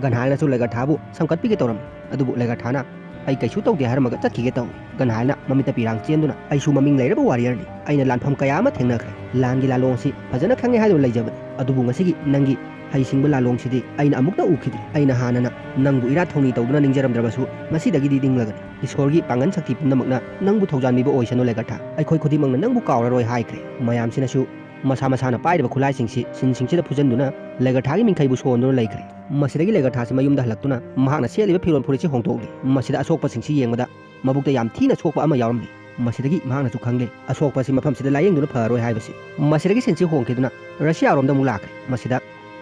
ꯒꯟꯍꯥꯏꯜꯅꯁꯨ ꯂꯩꯒꯊꯥꯕꯨ ꯁꯝꯀꯠꯄꯤꯒꯦ ꯇꯧꯔꯝꯃꯤ, ꯑꯗꯨꯕꯨ ꯂꯩꯒꯊꯥꯅ "ꯑꯩ ꯀꯩꯁꯨ ꯇꯧꯗꯦ" ꯍꯥꯏꯔꯝꯃꯒ ꯆꯠꯈꯤꯒꯦ ꯇꯧꯏ꯫ ꯒꯟꯍꯥꯏꯜꯅ ꯃꯃꯤꯠꯇ ꯄꯤꯔꯥꯡ ꯆꯦꯟꯗꯨꯅ, "ꯑꯩꯁꯨ ꯃꯃꯤꯡ ꯂꯩꯔꯕ ꯋꯥꯔꯤꯌꯔꯅꯤ꯫ ꯑꯩꯅ ꯂꯥꯟꯐꯝ ꯀꯌꯥ ꯑꯃ ꯊꯦꯡꯅꯈ꯭ꯔꯦ꯫ ꯂꯥꯟꯒꯤ ꯂꯥꯂꯣꯡꯁꯤ ꯐꯖꯅ ꯈꯪꯉꯦ ꯍꯥꯏꯗꯨꯅ ꯂꯩꯖꯕꯅꯤ꯫ ꯑꯗꯨꯕꯨ ꯉꯁꯤꯒꯤ ꯅꯪꯒꯤ ꯍꯩꯁꯤꯡꯕ ꯂꯥꯂꯣꯡꯁꯤꯗꯤ ꯑꯩꯅ ꯑꯃꯨꯛꯇ ꯎꯈꯤꯗ꯭ꯔꯤ꯫ ꯑꯩꯅ ꯍꯥꯟꯅꯅ ꯅꯪꯕꯨ ꯏꯔꯥꯠ ꯊꯧꯅꯤ ꯇꯧꯗꯨꯅ ꯅꯤꯡꯖꯔꯝꯗ꯭ꯔꯕꯁꯨ, ꯉꯁꯤꯗꯒꯤꯗꯤ ꯅꯤꯡꯂꯒꯅꯤ꯫ ꯏꯁꯣꯔꯒꯤ ꯄꯥꯡꯒꯜ ꯁꯛꯇꯤ ꯄꯨꯝꯅꯃꯛꯅ ꯅꯪꯕꯨ ꯊꯧꯖꯥꯟꯕꯤꯕ ꯑꯣꯏꯁꯅꯨ ꯂꯩꯒꯊꯥ꯫ ꯑꯩꯈꯣꯏ ꯈꯨꯗꯤꯡꯃꯛꯅ ꯅꯪꯕꯨ ꯀꯥꯎꯔꯔꯣꯏ" ꯍꯥꯏꯈ꯭ꯔꯦ꯫ ꯃꯌꯥꯝꯁꯤꯅꯁꯨ ꯃꯁꯥ ꯃꯁꯥꯅ ꯄꯥꯏꯔꯤꯕ ꯈꯨꯠꯂꯥꯏꯁꯤꯡꯁꯤ ꯁꯤꯟꯁꯤꯡꯁꯤꯗ ꯐꯨꯖꯟꯗꯨꯅ ꯂꯩꯒꯊꯥꯒꯤ ꯃꯤꯡꯈꯩꯕꯨ ꯁꯣꯟꯗꯨꯅ ꯂꯩꯈ꯭ꯔꯦ꯫ ꯃꯁꯤꯗꯒꯤ ꯂꯩꯒꯊꯥꯁꯤ ꯃꯌꯨꯝꯗ ꯍꯜꯂꯛꯇꯨꯅ ꯃꯍꯥꯛꯅ ꯁꯦꯠꯂꯤꯕ ꯐꯤꯔꯣꯜ ꯐꯨꯔꯤꯠꯁꯤ ꯍꯣꯡꯗꯣꯛꯂꯤ꯫ ꯃꯁꯤꯗ ꯑꯁꯣꯛꯄꯁꯤꯡꯁꯤ ꯌꯦꯡꯕꯗ ꯃꯕꯨꯛꯇ ꯌꯥꯝ ꯊꯤꯅ ꯁꯣꯛꯄ ꯑꯃ ꯌꯥꯎꯔꯝꯂꯤ꯫ ꯃꯁꯤꯗꯒꯤ ꯃꯍꯥꯛꯅꯁꯨ ꯈꯪꯂꯦ, ꯑꯁꯣꯛꯄ ꯑꯁꯤ ꯃꯐꯝꯁꯤꯗ ꯂꯥꯌꯦꯡꯗꯨꯅ ꯐꯔꯔꯣꯏ ꯍꯥꯏꯕꯁꯤ꯫ ꯃꯁꯤꯗꯒꯤ ꯁꯤꯟꯁꯤ ꯍꯣꯡꯈꯤꯗꯨꯅ ꯔꯁꯤꯌꯥꯔꯣꯝꯗ ꯑꯃꯨꯛ ꯂꯥꯛꯈ꯭ꯔꯦ꯫ ꯃꯁꯤꯗ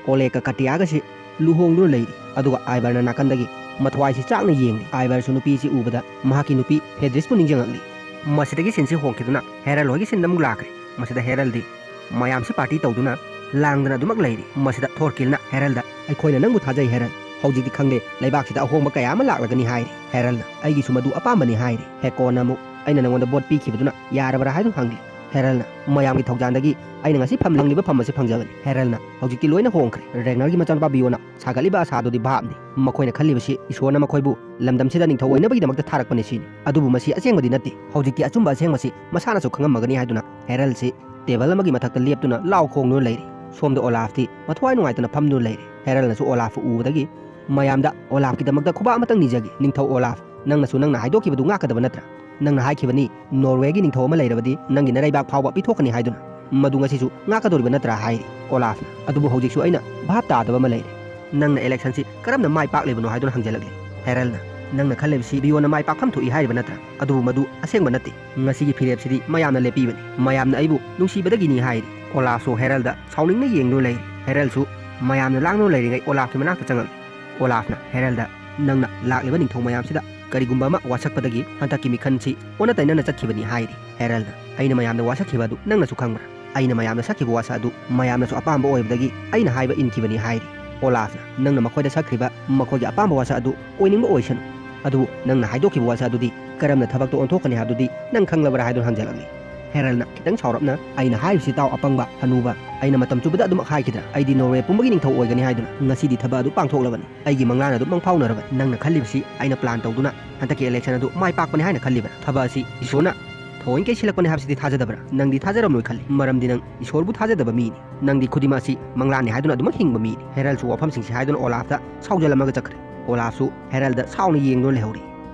ꯑꯣꯂꯦꯒ ꯀꯥꯇꯤꯌꯥꯒꯁꯤ ꯂꯨꯍꯣꯡꯗꯨꯅ ꯂꯩꯔꯤ꯫ ꯑꯗꯨꯒ ꯑꯥꯏꯕꯔꯅ ꯅꯥꯀꯟꯗꯒꯤ ꯃꯊ꯭ꯋꯥꯏꯁꯤ ꯆꯥꯛꯅ ꯌꯦꯡꯂꯤ꯫ ꯑꯥꯏꯕꯔꯁꯨ ꯅꯨꯄꯤꯁꯤ ꯎꯕꯗ ꯃꯍꯥꯛꯀꯤ ꯅꯨꯄꯤ ꯐꯦꯗ꯭ꯔꯤꯁꯄꯨ ꯅꯤꯡꯁꯤꯡꯉꯛꯂꯤ꯫ ꯃꯁꯤꯗꯒꯤ ꯁꯤꯟꯁꯤ ꯍꯣꯡꯈꯤꯗꯨꯅ ꯍꯦꯔꯜ ꯍꯣꯏꯒꯤ ꯁꯤꯟꯗ ꯑꯃꯨꯛ ꯂꯥꯛꯈ꯭ꯔꯦ꯫ ꯃꯁꯤꯗ ꯍꯦꯔꯜꯗꯤ ꯃꯌꯥꯝꯁꯤ ꯄꯥꯔꯇꯤ ꯇꯧꯗꯨꯅ ꯂꯥꯡꯗꯅ ꯑꯗꯨꯃꯛ ꯂꯩꯔꯤ꯫ ꯃꯁꯤꯗ ꯊꯣꯔꯀꯤꯜꯅ ꯍꯦꯔꯜꯗ, "ꯑꯩꯈꯣꯏꯅ ꯅꯪꯕꯨ ꯊꯥꯖꯩ ꯍꯦꯔꯜ꯫ ꯍꯧꯖꯤꯛꯇꯤ ꯈꯪꯂꯦ ꯂꯩꯕꯥꯛꯁꯤꯗ ꯑꯍꯣꯡꯕ ꯀꯌꯥ ꯑꯃ ꯂꯥꯛꯂꯒꯅꯤ" ꯍꯥꯏꯔꯤ꯫ ꯍꯦꯔꯜꯅ, "ꯑꯩꯒꯤꯁꯨ ꯃꯗꯨ ꯑꯄꯥꯝꯕꯅꯤ" ꯍꯥꯏꯔꯤ꯫ ꯍꯦꯀꯣꯟꯅ ꯑꯃꯨꯛ, "ꯑꯩꯅ ꯅꯉꯣꯟꯗ ꯚꯣꯠ ꯄꯤꯈꯤꯕꯗꯨꯅ ꯌꯥꯔꯕ꯭ꯔꯥ?" ꯍꯥꯏꯗꯨ ꯍꯪꯂꯤ꯫ ꯍꯦꯔꯜꯅ, "ꯃꯌꯥꯝꯒꯤ ꯊꯧꯖꯥꯟꯗꯒꯤ ꯑꯩꯅ ꯉꯁꯤ ꯐꯝꯂꯪꯂꯤꯕ ꯐꯝ ꯑꯁꯤ ꯐꯪꯖꯕꯅꯤ꯫" ꯍꯦꯔꯜꯅ, "ꯍꯧꯖꯤꯛꯇꯤ ꯂꯣꯏꯅ ꯍꯣꯡꯈ꯭ꯔꯦ꯫ ꯔꯦꯒꯅꯔꯒꯤ ꯃꯆꯥꯅꯨꯄꯥ ꯕꯤꯌꯣꯅ ꯁꯥꯒꯠꯂꯤꯕ ꯑꯁꯥꯗꯨꯗꯤ ꯚꯥꯞꯅꯤ꯫ ꯃꯈꯣꯏꯅ ꯈꯜꯂꯤꯕꯁꯤ ꯏꯁꯣꯔꯅ ꯃꯈꯣꯏꯕꯨ ꯂꯝꯗꯝꯁꯤꯗ ꯅꯤꯡꯊꯧ ꯑꯣꯏꯅꯕꯒꯤꯗꯃꯛꯇ ꯊꯥꯔꯛꯄꯅꯤ ꯁꯤꯅꯤ꯫ ꯑꯗꯨꯕꯨ ꯃꯁꯤ ꯑꯁꯦꯡꯕꯗꯤ ꯅꯠꯇꯦ꯫ ꯍꯧꯖꯤꯛꯇꯤ ꯑꯆꯨꯝꯕ ꯑꯁꯦꯡꯕꯁꯤ ꯃꯁꯥꯅꯁꯨ ꯈꯪꯉꯝꯃꯒꯅꯤ" ꯍꯥꯏꯗꯨꯅ ꯍꯦꯔꯜꯁꯤ ꯇꯦꯕꯜ ꯑꯃꯒꯤ ꯃꯊꯛꯇ ꯂꯦꯞꯇꯨꯅ ꯂꯥꯎ ꯈꯣꯡꯗꯨꯅ ꯂꯩꯔꯤ꯫ ꯁꯣꯝꯗ ꯑꯣꯂꯥꯐꯇꯤ ꯃꯊ꯭ꯋꯥꯏ ꯅꯨꯡꯉꯥꯏꯇꯅ ꯐꯝꯗꯨꯅ ꯂꯩꯔꯦ꯫ ꯍꯦꯔꯜꯅꯁꯨ ꯑꯣꯂꯥꯐ ꯎꯕꯗꯒꯤ, "ꯃꯌꯥꯝꯗ ꯑꯣꯂꯥꯐꯀꯤꯗꯃꯛꯇ ꯈꯨꯕꯥꯛ ꯑꯃꯇꯪ ꯅꯤꯖꯒꯦ, ꯅꯤꯡꯊꯧ ꯑꯣꯂꯥꯐ, ꯅꯪꯅꯁꯨ ꯅꯪꯅ ꯍꯥꯏꯗꯣꯛꯈꯤꯕꯗꯨ ꯉꯥꯛꯀꯗꯕ ꯅꯠꯇ꯭ꯔꯥ? ꯅꯪꯅ ꯍꯥꯏꯈꯤꯕꯅꯤ, ꯅꯣꯔꯋꯦꯒꯤ ꯅꯤꯡꯊꯧ ꯑꯃ ꯂꯩꯔꯕꯗꯤ ꯅꯪꯒꯤ ꯅꯔꯩꯕꯥꯛ ꯐꯥꯎꯕ ꯄꯤꯊꯣꯛꯀꯅꯤ ꯍꯥꯏꯗꯨꯅ꯫ ꯃꯗꯨ ꯉꯁꯤꯁꯨ ꯉꯥꯛꯀꯗꯧꯔꯤꯕ ꯅꯠꯇ꯭ꯔꯥ?" ꯍꯥꯏꯔꯤ ꯑꯣꯂꯥꯐꯅ꯫ "ꯑꯗꯨꯕꯨ ꯍꯧꯖꯤꯛꯁꯨ ꯑꯩꯅ ꯚꯥꯞ ꯇꯥꯗꯕ ꯑꯃ ꯂꯩꯔꯦ꯫ ꯅꯪꯅ ꯏꯂꯦꯛꯁꯟꯁꯤ ꯀꯔꯝꯅ ꯃꯥꯏ ꯄꯥꯛꯂꯤꯕꯅꯣ?" ꯍꯥꯏꯗꯨꯅ ꯍꯪꯖꯜꯂꯛꯂꯤ꯫ ꯍꯦꯔꯜꯅ, "ꯅꯪꯅ ꯈꯜꯂꯤꯕꯁꯤ ꯕꯤꯌꯣꯟꯅ ꯃꯥꯏ ꯄꯥꯛꯐꯝ ꯊꯣꯛꯏ ꯍꯥꯏꯔꯤꯕ ꯅꯠꯇ꯭ꯔꯥ? ꯑꯗꯨꯕꯨ ꯃꯗꯨ ꯑꯁꯦꯡꯕ ꯅꯠꯇꯦ꯫ ꯉꯁꯤꯒꯤ ꯐꯤꯔꯦꯞꯁꯤꯗꯤ ꯃꯌꯥꯝꯅ ꯂꯦꯞꯄꯤꯕꯅꯤ꯫ ꯃꯌꯥꯝꯅ ꯑꯩꯕꯨ ꯅꯨꯡꯁꯤꯕꯗꯒꯤꯅꯤ" ꯍꯥꯏꯔꯤ꯫ ꯑꯣꯂꯥꯐꯁꯨ ꯍꯦꯔꯜꯗ ꯁꯥꯎꯅꯤꯡꯅ ꯌꯦꯡꯗꯨꯅ ꯂꯩꯔꯤ꯫ ꯍꯦꯔꯜꯁꯨ ꯃꯌꯥꯝꯅ ꯂꯥꯡꯗꯨꯅ ꯂꯩꯔꯤꯉꯩ ꯑꯣꯂꯥꯐꯀꯤ ꯃꯅꯥꯛꯇ ꯆꯪꯉꯛꯂꯤ꯫ ꯑꯣꯂꯥꯐꯅ ꯍꯦꯔꯜꯗ, "ꯅꯪꯅ ꯂꯥꯛꯂꯤꯕ ꯅꯤꯡꯊꯧ ꯃꯌꯥꯝꯁꯤꯗ ꯀꯔꯤꯒꯨꯝꯕ ꯑꯃ ꯋꯥꯁꯛꯄꯗꯒꯤ ꯍꯟꯗꯛꯀꯤ ꯃꯤꯈꯜꯁꯤ ꯑꯣꯟꯅ ꯇꯩꯅꯅ ꯆꯠꯈꯤꯕꯅꯤ" ꯍꯥꯏꯔꯤ꯫ ꯍꯦꯔꯜꯅ, "ꯑꯩꯅ ꯃꯌꯥꯝꯗ ꯋꯥꯁꯛꯈꯤꯕ ꯑꯗꯨ ꯅꯪꯅꯁꯨ ꯈꯪꯕ꯭ꯔꯥ? ꯑꯩꯅ ꯃꯌꯥꯝꯗ ꯁꯛꯈꯤꯕ ꯋꯥꯁꯛ ꯑꯗꯨ ꯃꯌꯥꯝꯅꯁꯨ ꯑꯄꯥꯝꯕ ꯑꯣꯏꯕꯗꯒꯤ ꯑꯩꯅ ꯍꯥꯏꯕ ꯏꯟꯈꯤꯕꯅꯤ" ꯍꯥꯏꯔꯤ꯫ ꯑꯣꯂꯥꯐꯅ, "ꯅꯪꯅ ꯃꯈꯣꯏꯗ ꯁꯛꯈ꯭ꯔꯤꯕ ꯃꯈꯣꯏꯒꯤ ꯑꯄꯥꯝꯕ ꯋꯥꯁꯛ ꯑꯗꯨ ꯑꯣꯏꯅꯤꯡꯕ ꯑꯣꯏꯁꯅꯨ꯫ ꯑꯗꯨꯕꯨ ꯅꯪꯅ ꯍꯥꯏꯗꯣꯛꯈꯤꯕ ꯋꯥꯁꯛ ꯑꯗꯨꯗꯤ ꯀꯔꯝꯅ ꯊꯕꯛꯇ ꯑꯣꯟꯊꯣꯛꯀꯅꯤ ꯍꯥꯏꯕꯗꯨꯗꯤ ꯅꯪ ꯈꯪꯂꯕ꯭ꯔꯥ?" ꯍꯥꯏꯗꯨꯅ ꯍꯪꯖꯜꯂꯛꯂꯤ꯫ ꯍꯦꯔꯜꯅ ꯈꯤꯇꯪ ꯁꯥꯎꯔꯞꯅ, "ꯑꯩꯅ ꯍꯥꯏꯔꯤꯁꯤ ꯇꯥꯎ, ꯑꯄꯪꯕ ꯍꯅꯨꯕ꯫ ꯑꯩꯅ ꯃꯇꯝ ꯆꯨꯞꯄꯗ ꯑꯗꯨꯃꯛ ꯍꯥꯏꯈꯤꯗ꯭ꯔꯥ? ꯑꯩꯗꯤ ꯅꯣꯔꯋꯦ ꯄꯨꯝꯕꯒꯤ ꯅꯤꯡꯊꯧ ꯑꯣꯏꯒꯅꯤ ꯍꯥꯏꯗꯨꯅ꯫ ꯉꯁꯤꯗꯤ ꯊꯕꯛ ꯑꯗꯨ ꯄꯥꯡꯊꯣꯛꯂꯕꯅꯤ꯫ ꯑꯩꯒꯤ ꯃꯪꯂꯥꯟ ꯑꯗꯨ ꯃꯪꯐꯥꯎꯅꯔꯕꯅꯤ꯫ ꯅꯪꯅ ꯈꯜꯂꯤꯕꯁꯤ ꯑꯩꯅ ꯄ꯭ꯂꯥꯟ ꯇꯧꯗꯨꯅ ꯍꯟꯗꯛꯀꯤ ꯏꯂꯦꯛꯁꯟ ꯑꯗꯨ ꯃꯥꯏ ꯄꯥꯛꯄꯅꯤ ꯍꯥꯏꯅ ꯈꯜꯂꯤꯕ꯭ꯔꯥ? ꯊꯕꯛ ꯑꯁꯤ ꯏꯁꯣꯔꯅ ꯊꯑꯣꯏꯅ ꯀꯩꯁꯤꯜꯂꯛꯄꯅꯤ ꯍꯥꯏꯕꯁꯤꯗꯤ ꯊꯥꯖꯗꯕ꯭ꯔꯥ? ꯅꯪꯗꯤ ꯊꯥꯖꯔꯝꯂꯣꯏ ꯈꯜꯂꯤ, ꯃꯔꯝꯗꯤ ꯅꯪ ꯏꯁꯣꯔꯕꯨ ꯊꯥꯖꯗꯕ ꯃꯤꯅꯤ꯫ ꯅꯪꯗꯤ ꯈꯨꯗꯤꯡꯃꯛ ꯑꯁꯤ ꯃꯪꯂꯥꯟꯅꯤ ꯍꯥꯏꯗꯨꯅ ꯑꯗꯨꯃꯛ ꯍꯤꯡꯕ ꯃꯤꯅꯤ꯫" ꯍꯦꯔꯜꯁꯨ ꯋꯥꯐꯝꯁꯤꯡꯁꯤ ꯍꯥꯏꯗꯨꯅ ꯑꯣꯂꯥꯐꯇ ꯁꯥꯎꯖꯜꯂꯝꯃꯒ ꯆꯠꯈ꯭ꯔꯦ꯫ ꯑꯣꯂꯥꯐꯁꯨ ꯍꯦꯔꯜꯗ ꯁꯥꯎꯅ ꯌꯦꯡꯗꯨꯅ ꯂꯩꯍꯧꯔꯤ꯫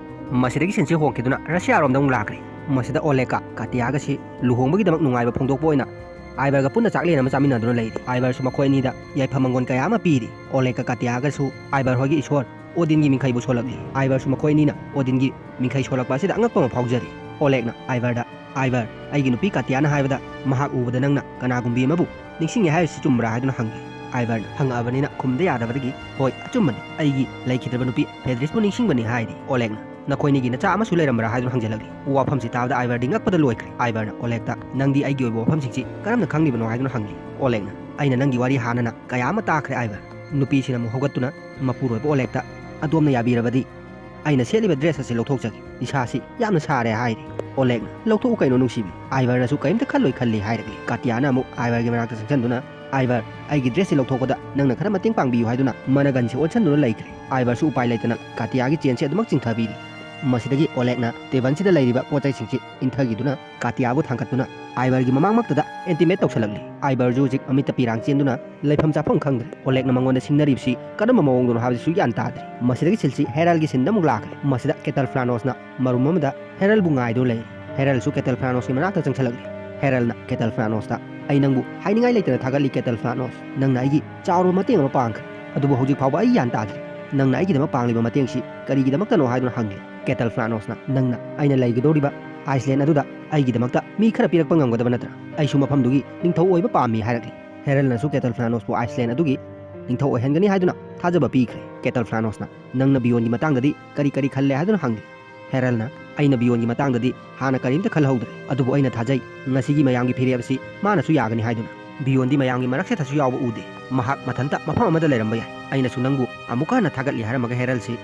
ꯃꯁꯤꯗꯒꯤ ꯁꯤꯟꯁꯤ ꯍꯣꯡꯈꯤꯗꯨꯅ ꯔꯁꯤꯌꯥꯔꯣꯝꯗ ꯑꯃꯨꯛ ꯂꯥꯛꯈ꯭ꯔꯦ꯫ ꯃꯁꯤꯗ ꯑꯣꯂꯦꯒ ꯀꯥꯇꯤꯌꯥꯒꯁꯤ ꯂꯨꯍꯣꯡꯕꯒꯤꯗꯃꯛ ꯅꯨꯡꯉꯥꯏꯕ ꯐꯣꯡꯗꯣꯛꯄ ꯑꯣꯏꯅ ꯑꯥꯏꯕꯔꯒ ꯄꯨꯟꯅ ꯆꯥꯛꯂꯦꯟ ꯑꯃ ꯆꯥꯃꯤꯟꯅꯗꯨꯅ ꯂꯩꯔꯤ꯫ ꯑꯥꯏꯕꯔꯁꯨ ꯃꯈꯣꯏ ꯑꯅꯤꯗ ꯌꯥꯏꯐ ꯃꯪꯒꯣꯜ ꯀꯌꯥ ꯑꯃ ꯄꯤꯔꯤ꯫ ꯑꯣꯂꯦꯒ ꯀꯥꯇꯤꯌꯥꯒꯁꯨ ꯑꯥꯏꯕꯔ ꯍꯣꯏꯒꯤ ꯏꯁꯣꯔ ꯑꯣꯗꯤꯟꯒꯤ ꯃꯤꯡꯈꯩꯕꯨ ꯁꯣꯜꯂꯛꯂꯤ꯫ ꯑꯥꯏꯕꯔꯁꯨ ꯃꯈꯣꯏ ꯑꯅꯤꯅ ꯑꯣꯗꯤꯟꯒꯤ ꯃꯤꯡꯈꯩ ꯁꯣꯜꯂꯛꯄ ꯑꯁꯤꯗ ꯑꯉꯛꯄ ꯑꯃ ꯐꯥꯎꯖꯔꯤ꯫ ꯑꯣꯂꯦꯒꯅ ꯑꯥꯏꯕꯔꯗ, "ꯑꯥꯏꯕꯔ, ꯑꯩꯒꯤ ꯅꯨꯄꯤ ꯀꯥꯇꯤꯌꯥꯅ ꯍꯥꯏꯕꯗ ꯃꯍꯥꯛ ꯎꯕꯗ ꯅꯪꯅ ꯀꯅꯥꯒꯨꯝꯕꯤ ꯑꯃꯕꯨ ꯅꯤꯡꯁꯤꯡꯉꯦ ꯍꯥꯏꯔꯤꯁꯤ ꯆꯨꯝꯕ꯭ꯔꯥ?" ꯍꯥꯏꯗꯨꯅ ꯍꯪꯉꯤ꯫ ꯑꯥꯏꯕꯔꯅ ꯍꯪꯉꯛꯑꯕꯅꯤꯅ ꯈꯨꯝꯗ ꯌꯥꯗꯕꯗꯒꯤ, "ꯍꯣꯏ, ꯑꯆꯨꯝꯕꯅꯤ꯫ ꯑꯩꯒꯤ ꯂꯩꯈꯤꯗ꯭ꯔꯕ ꯅꯨꯄꯤ ꯐꯦꯗ꯭ꯔꯤꯁꯄꯨ ꯅꯤꯡꯁꯤꯡꯕꯅꯤ" ꯍꯥꯏꯔꯤ꯫ ꯑꯣꯂꯦꯒꯅ, "ꯅꯈꯣꯏꯅꯤꯒꯤ ꯅꯆꯥ ꯑꯃꯁꯨ ꯂꯩꯔꯝꯕ꯭ꯔꯥ?" ꯍꯥꯏꯗꯨꯅ ꯍꯪꯖꯜꯂꯛꯂꯤ꯫ ꯋꯥꯐꯝꯁꯤ ꯇꯥꯕꯗ ꯑꯥꯏꯕꯔꯗꯤ ꯉꯛꯄꯗ ꯂꯣꯏꯈ꯭ꯔꯦ꯫ ꯑꯥꯏꯕꯔꯅ ꯑꯣꯂꯦꯒꯇ, "ꯅꯪꯗꯤ ꯑꯩꯒꯤ ꯑꯣꯏꯕ ꯋꯥꯐꯝꯁꯤꯡꯁꯤ ꯀꯔꯝꯅ ꯈꯪꯂꯤꯕꯅꯣ?" ꯍꯥꯏꯗꯨꯅ ꯍꯪꯂꯤ꯫ ꯑꯣꯂꯦꯒꯅ, "ꯑꯩꯅ ꯅꯪꯒꯤ ꯋꯥꯔꯤ ꯍꯥꯟꯅꯅ ꯀꯌꯥ ꯑꯃ ꯇꯥꯈ꯭ꯔꯦ ꯑꯥꯏꯕꯔ꯫" ꯅꯨꯄꯤꯁꯤꯅ ꯑꯃꯨꯛ ꯍꯧꯒꯠꯇꯨꯅ, "ꯃꯄꯨꯔꯣꯏꯕ ꯑꯣꯂꯦꯒꯇ, ꯑꯗꯣꯝꯅ ꯌꯥꯕꯤꯔꯕꯗꯤ ꯑꯩꯅ ꯁꯦꯠꯂꯤꯕ ꯗ꯭ꯔꯦꯁ ꯑꯁꯤ ꯂꯧꯊꯣꯛꯆꯒꯦ꯫ ꯏꯁꯥꯁꯤ ꯌꯥꯝꯅ ꯁꯥꯔꯦ" ꯍꯥꯏꯔꯤ꯫ ꯑꯣꯂꯦꯒꯅ, "ꯂꯧꯊꯣꯛꯎ ꯀꯩꯅꯣ ꯅꯨꯡꯁꯤꯕꯤ, ꯑꯥꯏꯕꯔꯅꯁꯨ ꯀꯔꯤꯝꯇ ꯈꯜꯂꯣꯏ ꯈꯜꯂꯤ" ꯍꯥꯏꯔꯛꯂꯤ꯫ ꯀꯥꯇꯤꯌꯥꯅ ꯑꯃꯨꯛ ꯑꯥꯏꯕꯔꯒꯤ ꯃꯅꯥꯛꯇ ꯆꯪꯁꯤꯟꯗꯨꯅ, "ꯑꯥꯏꯕꯔ, ꯑꯩꯒꯤ ꯗ꯭ꯔꯦꯁꯁꯤ ꯂꯧꯊꯣꯛꯄꯗ ꯅꯪꯅ ꯈꯔ ꯃꯇꯦꯡ ꯄꯥꯡꯕꯤꯌꯨ" ꯍꯥꯏꯗꯨꯅ ꯃꯅꯒꯟꯁꯤ ꯑꯣꯟꯁꯤꯟꯗꯨꯅ ꯂꯩꯈ꯭ꯔꯦ꯫ ꯑꯥꯏꯕꯔꯁꯨ ꯎꯄꯥꯏ ꯂꯩꯇꯅ ꯀꯥꯇꯤꯌꯥꯒꯤ ꯆꯦꯟꯁꯤ ꯑꯗꯨꯃꯛ ꯆꯤꯡꯊꯕꯤꯔꯤ꯫ ꯃꯁꯤꯗꯒꯤ ꯑꯣꯂꯦꯛꯅ ꯇꯦꯕꯜꯁꯤꯗ ꯂꯩꯔꯤꯕ ꯄꯣꯠ ꯆꯩꯁꯤꯡꯁꯤ ꯏꯟꯊꯈꯤꯗꯨꯅ ꯀꯥꯇꯤꯌꯥꯕꯨ ꯊꯥꯡꯒꯠꯇꯨꯅ ꯑꯥꯏꯕꯔꯒꯤ ꯃꯃꯥꯡꯃꯛꯇꯗ ꯑꯦꯟꯇꯤꯃꯦꯠ ꯇꯧꯁꯜꯂꯛꯂꯤ꯫ ꯑꯥꯏꯕꯔꯁꯨ ꯍꯧꯖꯤꯛ ꯑꯃꯤꯠꯇ ꯄꯤꯔꯥꯡ ꯆꯦꯟꯗꯨꯅ ꯂꯩꯐꯝ ꯆꯥꯐꯝ ꯈꯪꯗ꯭ꯔꯦ꯫ ꯑꯣꯂꯦꯛꯅ ꯃꯉꯣꯟꯗ ꯁꯤꯡꯅꯔꯤꯕꯁꯤ ꯀꯔꯝꯕ ꯃꯑꯣꯡꯗꯅꯣ ꯍꯥꯏꯕꯁꯤꯁꯨ ꯒ꯭ꯌꯥꯟ ꯇꯥꯗ꯭ꯔꯦ꯫ ꯃꯁꯤꯗꯒꯤ ꯁꯤꯜꯁꯤ ꯍꯦꯔꯜꯒꯤ ꯁꯤꯟꯗ ꯑꯃꯨꯛ ꯂꯥꯛꯈ꯭ꯔꯦ꯫ ꯃꯁꯤꯗ ꯀꯦꯇꯜ ꯐ꯭ꯂꯥꯅꯣꯁꯅ ꯃꯔꯨꯝ ꯑꯃꯗ ꯍꯦꯔꯜꯕꯨ ꯉꯥꯏꯗꯨꯅ ꯂꯩꯔꯤ꯫ ꯍꯦꯔꯜꯁꯨ ꯀꯦꯇꯜ ꯐ꯭ꯂꯥꯅꯣꯁꯀꯤ ꯃꯅꯥꯛꯇ ꯆꯪꯁꯜꯂꯛꯂꯤ꯫ ꯍꯦꯔꯜꯅ ꯀꯦꯇꯜ ꯐ꯭ꯂꯥꯅꯣꯁꯇ, "ꯑꯩ ꯅꯪꯕꯨ ꯍꯥꯏꯅꯤꯡꯉꯥꯏ ꯂꯩꯇꯅ ꯊꯥꯒꯠꯂꯤ ꯀꯦꯇꯜ ꯐ꯭ꯂꯥꯅꯣꯁ꯫ ꯅꯪꯅ ꯑꯩꯒꯤ ꯆꯥꯎꯔꯕ ꯃꯇꯦꯡ ꯑꯃ ꯄꯥꯡꯈ꯭ꯔꯦ꯫ ꯑꯗꯨꯕꯨ ꯍꯧꯖꯤꯛ ꯐꯥꯎꯕ ꯑꯩ ꯒ꯭ꯌꯥꯟ ꯇꯥꯗ꯭ꯔꯤ꯫ ꯅꯪꯅ ꯑꯩꯒꯤꯗꯃꯛ ꯄꯥꯡꯂꯤꯕ ꯃꯇꯦꯡꯁꯤ ꯀꯔꯤꯒꯤꯗꯃꯛꯇꯅꯣ?" ꯍꯥꯏꯗꯨꯅ ꯍꯪꯂꯤ꯫ ꯀꯦꯇꯜ ꯐ꯭ꯂꯥꯅꯣꯁꯅ, "ꯅꯪꯅ ꯑꯩꯅ ꯂꯩꯒꯗꯧꯔꯤꯕ ꯑꯥꯏꯁꯂꯦꯟ ꯑꯗꯨꯗ ꯑꯩꯒꯤꯗꯃꯛꯇ ꯃꯤ ꯈꯔ ꯄꯤꯔꯛꯄ ꯉꯝꯒꯗꯕ ꯅꯠꯇ꯭ꯔꯥ? ꯑꯩꯁꯨ ꯃꯐꯝꯗꯨꯒꯤ ꯅꯤꯡꯊꯧ ꯑꯣꯏꯕ ꯄꯥꯝꯃꯤ" ꯍꯥꯏꯔꯛꯂꯤ꯫ ꯍꯦꯔꯜꯅꯁꯨ ꯀꯦꯇꯜ ꯐ꯭ꯂꯥꯅꯣꯁꯄꯨ ꯑꯥꯏꯁꯂꯦꯟ ꯑꯗꯨꯒꯤ ꯅꯤꯡꯊꯧ ꯑꯣꯏꯍꯟꯒꯅꯤ ꯍꯥꯏꯗꯨꯅ ꯊꯥꯖꯕ ꯄꯤꯈ꯭ꯔꯦ꯫ ꯀꯦꯇꯜ ꯐ꯭ꯂꯥꯅꯣꯁꯅ, "ꯅꯪꯅ ꯕꯤꯌꯣꯟꯒꯤ ꯃꯇꯥꯡꯗꯗꯤ ꯀꯔꯤ ꯀꯔꯤ ꯈꯜꯂꯦ?" ꯍꯥꯏꯗꯨꯅ ꯍꯪꯂꯤ꯫ ꯍꯦꯔꯜꯅ, "ꯑꯩꯅ ꯕꯤꯌꯣꯟꯒꯤ ꯃꯇꯥꯡꯗꯗꯤ ꯍꯥꯟꯅ ꯀꯔꯤꯝꯇ ꯈꯜꯍꯧꯗ꯭ꯔꯦ, ꯑꯗꯨꯕꯨ ꯑꯩꯅ ꯊꯥꯖꯩ ꯉꯁꯤꯒꯤ ꯃꯌꯥꯝꯒꯤ ꯐꯤꯔꯦꯞ ꯑꯁꯤ ꯃꯥꯅꯁꯨ ꯌꯥꯒꯅꯤ" ꯍꯥꯏꯗꯨꯅ꯫ "ꯕꯤꯌꯣꯟꯗꯤ ꯃꯌꯥꯝꯒꯤ ꯃꯔꯛꯁꯤꯗꯁꯨ ꯌꯥꯎꯕ ꯎꯗꯦ꯫ ꯃꯍꯥꯛ ꯃꯊꯟꯇ ꯃꯐꯝ ꯑꯃꯗ ꯂꯩꯔꯝꯕ ꯌꯥꯏ꯫ ꯑꯩꯅꯁꯨ ꯅꯪꯕꯨ ꯑꯃꯨꯛꯀ ꯍꯟꯅ ꯊꯥꯒꯠꯂꯤ" ꯍꯥꯏꯔꯝꯃꯒ ꯍꯦꯔꯜꯁꯤ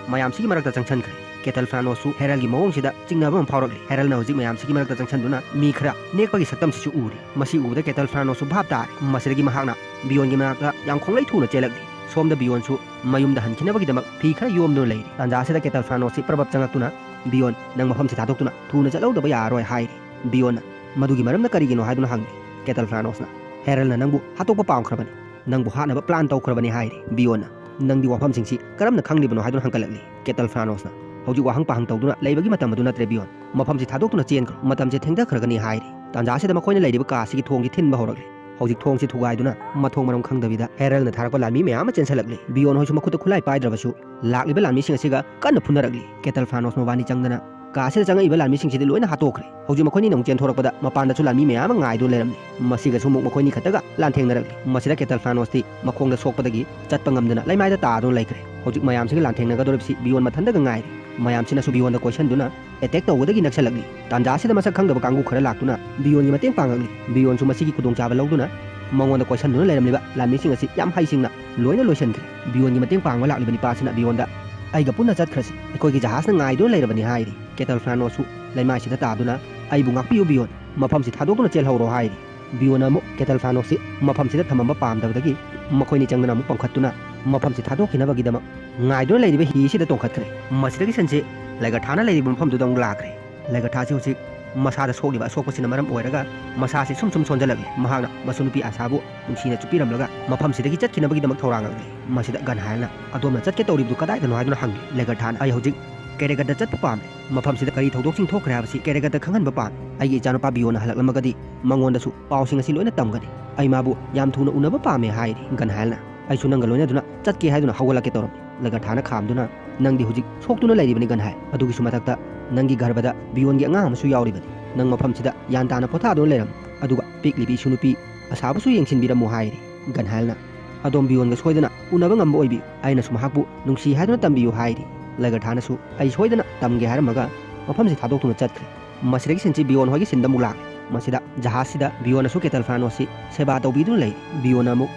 ꯃꯌꯥꯝꯁꯤꯒꯤ ꯃꯔꯛꯇ ꯆꯪꯁꯤꯟꯈ꯭ꯔꯦ꯫ ꯀꯦꯇꯜ ꯐ꯭ꯂꯥꯅꯣꯁꯁꯨ ꯍꯦꯔꯜꯒꯤ ꯃꯑꯣꯡꯁꯤꯗ ꯆꯤꯡꯅꯕ ꯑꯃ ꯐꯥꯎꯔꯛꯂꯤ꯫ ꯍꯦꯔꯜꯅ ꯍꯧꯖꯤꯛ ꯃꯌꯥꯝꯁꯤꯒꯤ ꯃꯔꯛꯇ ꯆꯪꯁꯤꯟꯗꯨꯅ ꯃꯤ ꯈꯔ ꯅꯦꯛꯄꯒꯤ ꯁꯛꯇꯝꯁꯤꯁꯨ ꯎꯔꯤ꯫ ꯃꯁꯤ ꯎꯕꯗ ꯀꯦꯇꯜ ꯐ꯭ꯂꯥꯅꯣꯁꯁꯨ ꯚꯥꯞ ꯇꯥꯔꯦ꯫ ꯃꯁꯤꯗꯒꯤ ꯃꯍꯥꯛꯅ ꯕꯤꯌꯣꯟꯒꯤ ꯃꯅꯥꯛꯇ ꯌꯥꯝ ꯈꯣꯡꯂꯩ ꯊꯨꯅ ꯆꯦꯜꯂꯛꯂꯤ꯫ ꯁꯣꯝꯗ ꯕꯤꯌꯣꯟꯁꯨ ꯃꯌꯨꯝꯗ ꯍꯟꯈꯤꯅꯕꯒꯤꯗꯃꯛ ꯐꯤ ꯈꯔ ꯌꯣꯝꯗꯨꯅ ꯂꯩꯔꯤ꯫ ꯇꯥꯟꯖꯥ ꯑꯁꯤꯗ ꯀꯦꯇꯜ ꯐ꯭ꯂꯥꯅꯣꯁꯁꯤ ꯄ꯭ꯔꯕꯞ ꯆꯪꯂꯛꯇꯨꯅ, "ꯕꯤꯌꯣꯟ, ꯅꯪ ꯃꯐꯝꯁꯤ ꯊꯥꯗꯣꯛꯇꯨꯅ ꯊꯨꯅ ꯆꯠꯍꯧꯗꯕ ꯌꯥꯔꯔꯣꯏ" ꯍꯥꯏꯔꯤ꯫ ꯕꯤꯌꯣꯟꯅ, "ꯃꯗꯨꯒꯤ ꯃꯔꯝꯅ ꯀꯔꯤꯒꯤꯅꯣ?" ꯍꯥꯏꯗꯨꯅ ꯍꯪꯂꯤ꯫ ꯀꯦꯇꯜ ꯐ꯭ꯂꯥꯅꯣꯁꯅ, "ꯍꯦꯔꯜꯅ ꯅꯪꯕꯨ ꯍꯥꯠꯇꯣꯛꯄ ꯄꯥꯝꯈ꯭ꯔꯕꯅꯤ꯫ ꯅꯪꯕꯨ ꯍꯥꯠꯅꯕ ꯄ꯭ꯂꯥꯟ ꯇꯧꯈ꯭ꯔꯕꯅꯤ" ꯍꯥꯏꯔꯤ꯫ ꯕꯤꯌꯣꯟꯅ, "ꯅꯪꯗꯤ ꯋꯥꯐꯝꯁꯤꯡꯁꯤ ꯀꯔꯝꯅ ꯈꯪꯂꯤꯕꯅꯣ?" ꯍꯥꯏꯗꯨꯅ ꯍꯪꯒꯠꯂꯛꯂꯤ꯫ ꯀꯦꯇꯜ ꯐ꯭ꯂꯥꯅꯣꯁꯅ, "ꯍꯧꯖꯤꯛ ꯋꯥꯍꯪ ꯄꯥꯍꯪ ꯇꯧꯗꯨꯅ ꯂꯩꯕꯒꯤ ꯃꯇꯝ ꯑꯗꯨ ꯅꯠꯇ꯭ꯔꯦ ꯕꯤꯌꯣꯟ꯫ ꯃꯐꯝꯁꯤ ꯊꯥꯗꯣꯛꯇꯨꯅ ꯆꯦꯟꯈ꯭ꯔꯣ꯫ ꯃꯇꯝꯁꯦ ꯊꯦꯡꯊꯈ꯭ꯔꯒꯅꯤ" ꯍꯥꯏꯔꯤ꯫ ꯇꯥꯟꯖꯥ ꯑꯁꯤꯗ ꯃꯈꯣꯏꯅ ꯂꯩꯔꯤꯕ ꯀꯥ ꯑꯁꯤꯒꯤ ꯊꯣꯡꯁꯤ ꯊꯤꯟꯕ ꯍꯧꯔꯛꯂꯤ꯫ ꯍꯧꯖꯤꯛ ꯊꯣꯡꯁꯤ ꯊꯨꯒꯥꯏꯗꯨꯅ ꯃꯊꯣꯡ ꯃꯔꯝ ꯈꯪꯗꯕꯤꯗ ꯍꯦꯔꯜꯅ ꯊꯥꯔꯛꯄ ꯂꯥꯟꯃꯤ ꯃꯌꯥꯝ ꯑꯃ ꯆꯦꯟꯁꯜꯂꯛꯂꯤ꯫ ꯕꯤꯌꯣꯟ ꯍꯣꯏꯁꯨ ꯃꯈꯨꯠꯇ ꯈꯨꯠꯂꯥꯏ ꯄꯥꯏꯗ꯭ꯔꯕꯁꯨ ꯂꯥꯛꯂꯤꯕ ꯂꯥꯟꯃꯤꯁꯤꯡ ꯑꯁꯤꯒ ꯀꯟꯅ ꯐꯨꯅꯔꯛꯂꯤ꯫ ꯀꯦꯇꯜ ꯐ꯭ꯂꯥꯅꯣꯁ ꯃꯕꯥꯅꯤ ꯆꯪꯗꯅ ꯀꯥ ꯑꯁꯤꯗ ꯆꯪꯉꯛꯏꯕ ꯂꯥꯟꯃꯤꯁꯤꯡꯁꯤꯗꯤ ꯂꯣꯏꯅ ꯍꯥꯠꯇꯣꯛꯈ꯭ꯔꯦ꯫ ꯍꯧꯖꯤꯛ ꯃꯈꯣꯏꯅꯤꯅ ꯑꯃꯨꯛ ꯆꯦꯟꯊꯣꯔꯛꯄꯗ ꯃꯄꯥꯟꯗꯁꯨ ꯂꯥꯟꯃꯤ ꯃꯌꯥꯝ ꯑꯃ ꯉꯥꯏꯗꯨꯅ ꯂꯩꯔꯝꯂꯤ꯫ ꯃꯁꯤꯒꯁꯨ ꯑꯃꯨꯛ ꯃꯈꯣꯏꯅꯤ ꯈꯛꯇꯒ ꯂꯥꯟꯊꯦꯡꯅꯔꯛꯂꯤ꯫ ꯃꯁꯤꯗ ꯀꯦꯇꯜ ꯐ꯭ꯂꯥꯅꯣꯁꯇꯤ ꯃꯈꯣꯡꯗ ꯁꯣꯛꯄꯗꯒꯤ ꯆꯠꯄ ꯉꯝꯗꯅ ꯂꯩꯃꯥꯏꯗ ꯇꯥꯗꯨꯅ ꯂꯩꯈ꯭ꯔꯦ꯫ ꯍꯧꯖꯤꯛ ꯃꯌꯥꯝꯁꯤꯒ ꯂꯥꯟꯊꯦꯡꯅꯒꯗꯧꯔꯤꯕꯁꯤ ꯕꯤꯌꯣꯟ ꯃꯊꯟꯇꯒ ꯉꯥꯏꯔꯦ꯫ ꯃꯌꯥꯝꯁꯤꯅꯁꯨ ꯕꯤꯌꯣꯟꯗ ꯀꯣꯏꯁꯟꯗꯨꯅ ꯑꯦꯇꯦꯛ ꯇꯧꯕꯗꯒꯤ ꯅꯛꯁꯜꯂꯛꯂꯤ꯫ ꯇꯥꯟꯖꯥ ꯑꯁꯤꯗ ꯃꯁꯛ ꯈꯪꯗꯕ ꯀꯥꯡꯕꯨ ꯈꯔ ꯂꯥꯛꯇꯨꯅ ꯕꯤꯌꯣꯟꯒꯤ ꯃꯇꯦꯡ ꯄꯥꯡꯉꯛꯂꯤ꯫ ꯕꯤꯌꯣꯟꯁꯨ ꯃꯁꯤꯒꯤ ꯈꯨꯗꯣꯡꯆꯥꯕ ꯂꯧꯗꯨꯅ ꯃꯉꯣꯟꯗ ꯀꯣꯏꯁꯟꯗꯨꯅ ꯂꯩꯔꯝꯂꯤꯕ ꯂꯥꯟꯃꯤꯁꯤꯡ ꯑꯁꯤ ꯌꯥꯝ ꯍꯩꯁꯤꯡꯅ ꯂꯣꯏꯅ ꯂꯣꯏꯁꯤꯟꯈ꯭ꯔꯦ꯫ ꯕꯤꯌꯣꯟꯒꯤ ꯃꯇꯦꯡ ꯄꯥꯡꯕ ꯂꯥꯛꯂꯤꯕ ꯅꯤꯄꯥꯁꯤꯅ ꯕꯤꯌꯣꯟꯗ, "ꯑꯩꯒ ꯄꯨꯟꯅ ꯆꯠꯈ꯭ꯔꯁꯤ, ꯑꯩꯈꯣꯏꯒꯤ ꯖꯍꯥꯖꯅ ꯉꯥꯏꯗꯨꯅ ꯂꯩꯔꯕꯅꯤ" ꯍꯥꯏꯔꯤ꯫ ꯀꯦꯇꯜ ꯐ꯭ꯂꯥꯅꯣꯁꯁꯨ ꯂꯩꯃꯥꯏꯁꯤꯗ ꯇꯥꯗꯨꯅ, "ꯑꯩꯕꯨ ꯉꯥꯛꯄꯤꯌꯨ ꯕꯤꯌꯣꯟ, ꯃꯐꯝꯁꯤ ꯊꯥꯗꯣꯛꯇꯨꯅ ꯆꯦꯜꯍꯧꯔꯣ" ꯍꯥꯏꯔꯤ꯫ ꯕꯤꯌꯣꯟꯅ ꯑꯃꯨꯛ ꯀꯦꯇꯜ ꯐ꯭ꯂꯥꯅꯣꯁꯁꯤ ꯃꯐꯝꯁꯤꯗ ꯊꯝꯃꯝꯕ ꯄꯥꯝꯗꯕꯗꯒꯤ ꯃꯈꯣꯏꯅꯤ ꯆꯪꯗꯨꯅ ꯑꯃꯨꯛ ꯄꯝꯈꯠꯇꯨꯅ ꯃꯐꯝꯁꯤ ꯊꯥꯗꯣꯛꯈꯤꯅꯕꯒꯤꯗꯃꯛ ꯉꯥꯏꯗꯨꯅ ꯂꯩꯔꯤꯕ ꯍꯤ ꯑꯁꯤꯗ ꯇꯣꯡꯈꯠꯈ꯭ꯔꯦ꯫ ꯃꯁꯤꯗꯒꯤ ꯁꯟꯁꯦ ꯂꯩꯒꯔꯊꯥꯅ ꯂꯩꯔꯤꯕ ꯃꯐꯝꯗꯨꯗ ꯑꯃꯨꯛ ꯂꯥꯛꯈ꯭ꯔꯦ꯫ ꯂꯩꯒꯔꯊꯥꯁꯤ ꯍꯧꯖꯤꯛ ꯃꯁꯥꯗ ꯁꯣꯛꯂꯤꯕ ꯑꯁꯣꯛꯄꯁꯤꯅ ꯃꯔꯝ ꯑꯣꯏꯔꯒ ꯃꯁꯥꯁꯤ ꯁꯨꯝ ꯁꯨꯝ ꯁꯣꯟꯖꯜꯂꯛꯂꯤ꯫ ꯃꯍꯥꯛꯅ ꯃꯁꯨ ꯅꯨꯄꯤ ꯑꯁꯥꯕꯨ ꯅꯨꯡꯁꯤꯅ ꯆꯨꯞꯄꯤꯔꯝꯂꯒ ꯃꯐꯝꯁꯤꯗꯒꯤ ꯆꯠꯈꯤꯅꯕꯒꯤꯗꯃꯛ ꯊꯧꯔꯥꯡꯂꯛꯂꯤ꯫ ꯃꯁꯤꯗ ꯒꯟꯍꯥꯏꯜꯅ, "ꯑꯗꯣꯝꯅ ꯆꯠꯀꯦ ꯇꯧꯔꯤꯕꯗꯨ ꯀꯗꯥꯏꯗꯅꯣ?" ꯍꯥꯏꯗꯨꯅ ꯍꯪꯂꯤ꯫ ꯂꯩꯒꯔꯊꯥꯅ, "ꯑꯩ ꯍꯧꯖꯤꯛ ꯀꯦꯔꯦꯒꯠꯇ ꯆꯠꯄ ꯄꯥꯝꯃꯤ꯫ ꯃꯐꯝꯁꯤꯗ ꯀꯔꯤ ꯊꯧꯗꯣꯛꯁꯤꯡ ꯊꯣꯛꯈ꯭ꯔꯦ ꯍꯥꯏꯕꯁꯤ ꯀꯦꯔꯦꯒꯠꯇ ꯈꯪꯍꯟꯕ ꯄꯥꯝꯃꯤ꯫ ꯑꯩꯒꯤ ꯏꯆꯥꯅꯨꯄꯥ ꯕꯤꯌꯣꯟꯅ ꯍꯜꯂꯛꯂꯝꯃꯒꯗꯤ ꯃꯉꯣꯟꯗꯁꯨ ꯄꯥꯎꯁꯤꯡ ꯑꯁꯤ ꯂꯣꯏꯅ ꯇꯝꯒꯅꯤ꯫ ꯑꯩ ꯃꯥꯕꯨ ꯌꯥꯝ ꯊꯨꯅ ꯎꯅꯕ ꯄꯥꯝꯃꯦ" ꯍꯥꯏꯔꯤ꯫ ꯒꯟꯍꯥꯏꯜꯅ, "ꯑꯩꯁꯨ ꯅꯪꯒ ꯂꯣꯏꯅꯗꯨꯅ ꯆꯠꯀꯦ" ꯍꯥꯏꯗꯨꯅ ꯍꯧꯒꯠꯂꯛꯀꯦ ꯇꯧꯔꯝꯃꯤ꯫ ꯂꯩꯒꯔꯊꯥꯅ ꯈꯥꯝꯗꯨꯅ, "ꯅꯪꯗꯤ ꯍꯧꯖꯤꯛ ꯁꯣꯛꯇꯨꯅ ꯂꯩꯔꯤꯕꯅꯤ ꯒꯟꯍꯥꯏꯜ꯫ ꯑꯗꯨꯒꯤꯁꯨ ꯃꯊꯛꯇ ꯅꯪꯒꯤ ꯒꯔꯚꯗ ꯕꯤꯌꯣꯟꯒꯤ ꯑꯉꯥꯡ ꯑꯃꯁꯨ ꯌꯥꯎꯔꯤꯕꯅꯤ꯫ ꯅꯪ ꯃꯐꯝꯁꯤꯗ ꯒ꯭ꯌꯥꯟ ꯇꯥꯅ ꯄꯣꯊꯥꯗꯨꯅ ꯂꯩꯔꯝꯃꯨ꯫ ꯑꯗꯨꯒ ꯄꯤꯛꯂꯤꯕꯤ ꯏꯁꯨ ꯅꯨꯄꯤ ꯑꯁꯥꯕꯨꯁꯨ ꯌꯦꯡꯁꯤꯟꯕꯤꯔꯝꯃꯨ" ꯍꯥꯏꯔꯤ꯫ ꯒꯟꯍꯥꯏꯜꯅ, "ꯑꯗꯣꯝ ꯕꯤꯌꯣꯟꯒ ꯁꯣꯏꯗꯅ ꯎꯅꯕ ꯉꯝꯕ ꯑꯣꯏꯕꯤꯌꯨ꯫ ꯑꯩꯅꯁꯨ ꯃꯍꯥꯛꯄꯨ ꯅꯨꯡꯁꯤ ꯍꯥꯏꯗꯨꯅ ꯇꯝꯕꯤꯌꯨ" ꯍꯥꯏꯔꯤ꯫ ꯂꯩꯒꯔꯊꯥꯅꯁꯨ, "ꯑꯩ ꯁꯣꯏꯗꯅ ꯇꯝꯒꯦ" ꯍꯥꯏꯔꯝꯃꯒ ꯃꯐꯝꯁꯤ ꯊꯥꯗꯣꯛꯇꯨꯅ ꯆꯠꯈ꯭ꯔꯦ꯫ ꯃꯁꯤꯗꯒꯤ ꯁꯤꯟꯁꯤ ꯕꯤꯌꯣꯟ ꯍꯣꯏꯒꯤ ꯁꯤꯟꯗ ꯑꯃꯨꯛ ꯂꯥꯛꯂꯦ꯫ ꯃꯁꯤꯗ ꯖꯍꯥꯖꯁꯤꯗ ꯕꯤꯌꯣꯟꯅꯁꯨ ꯀꯦꯇꯜ ꯐ꯭ꯔꯥꯅꯣꯁꯁꯤ ꯁꯦꯕꯥ ꯇꯧꯕꯤꯗꯨꯅ ꯂꯩꯔꯤ꯫ ꯕꯤꯌꯣꯟꯅ ꯑꯃꯨꯛ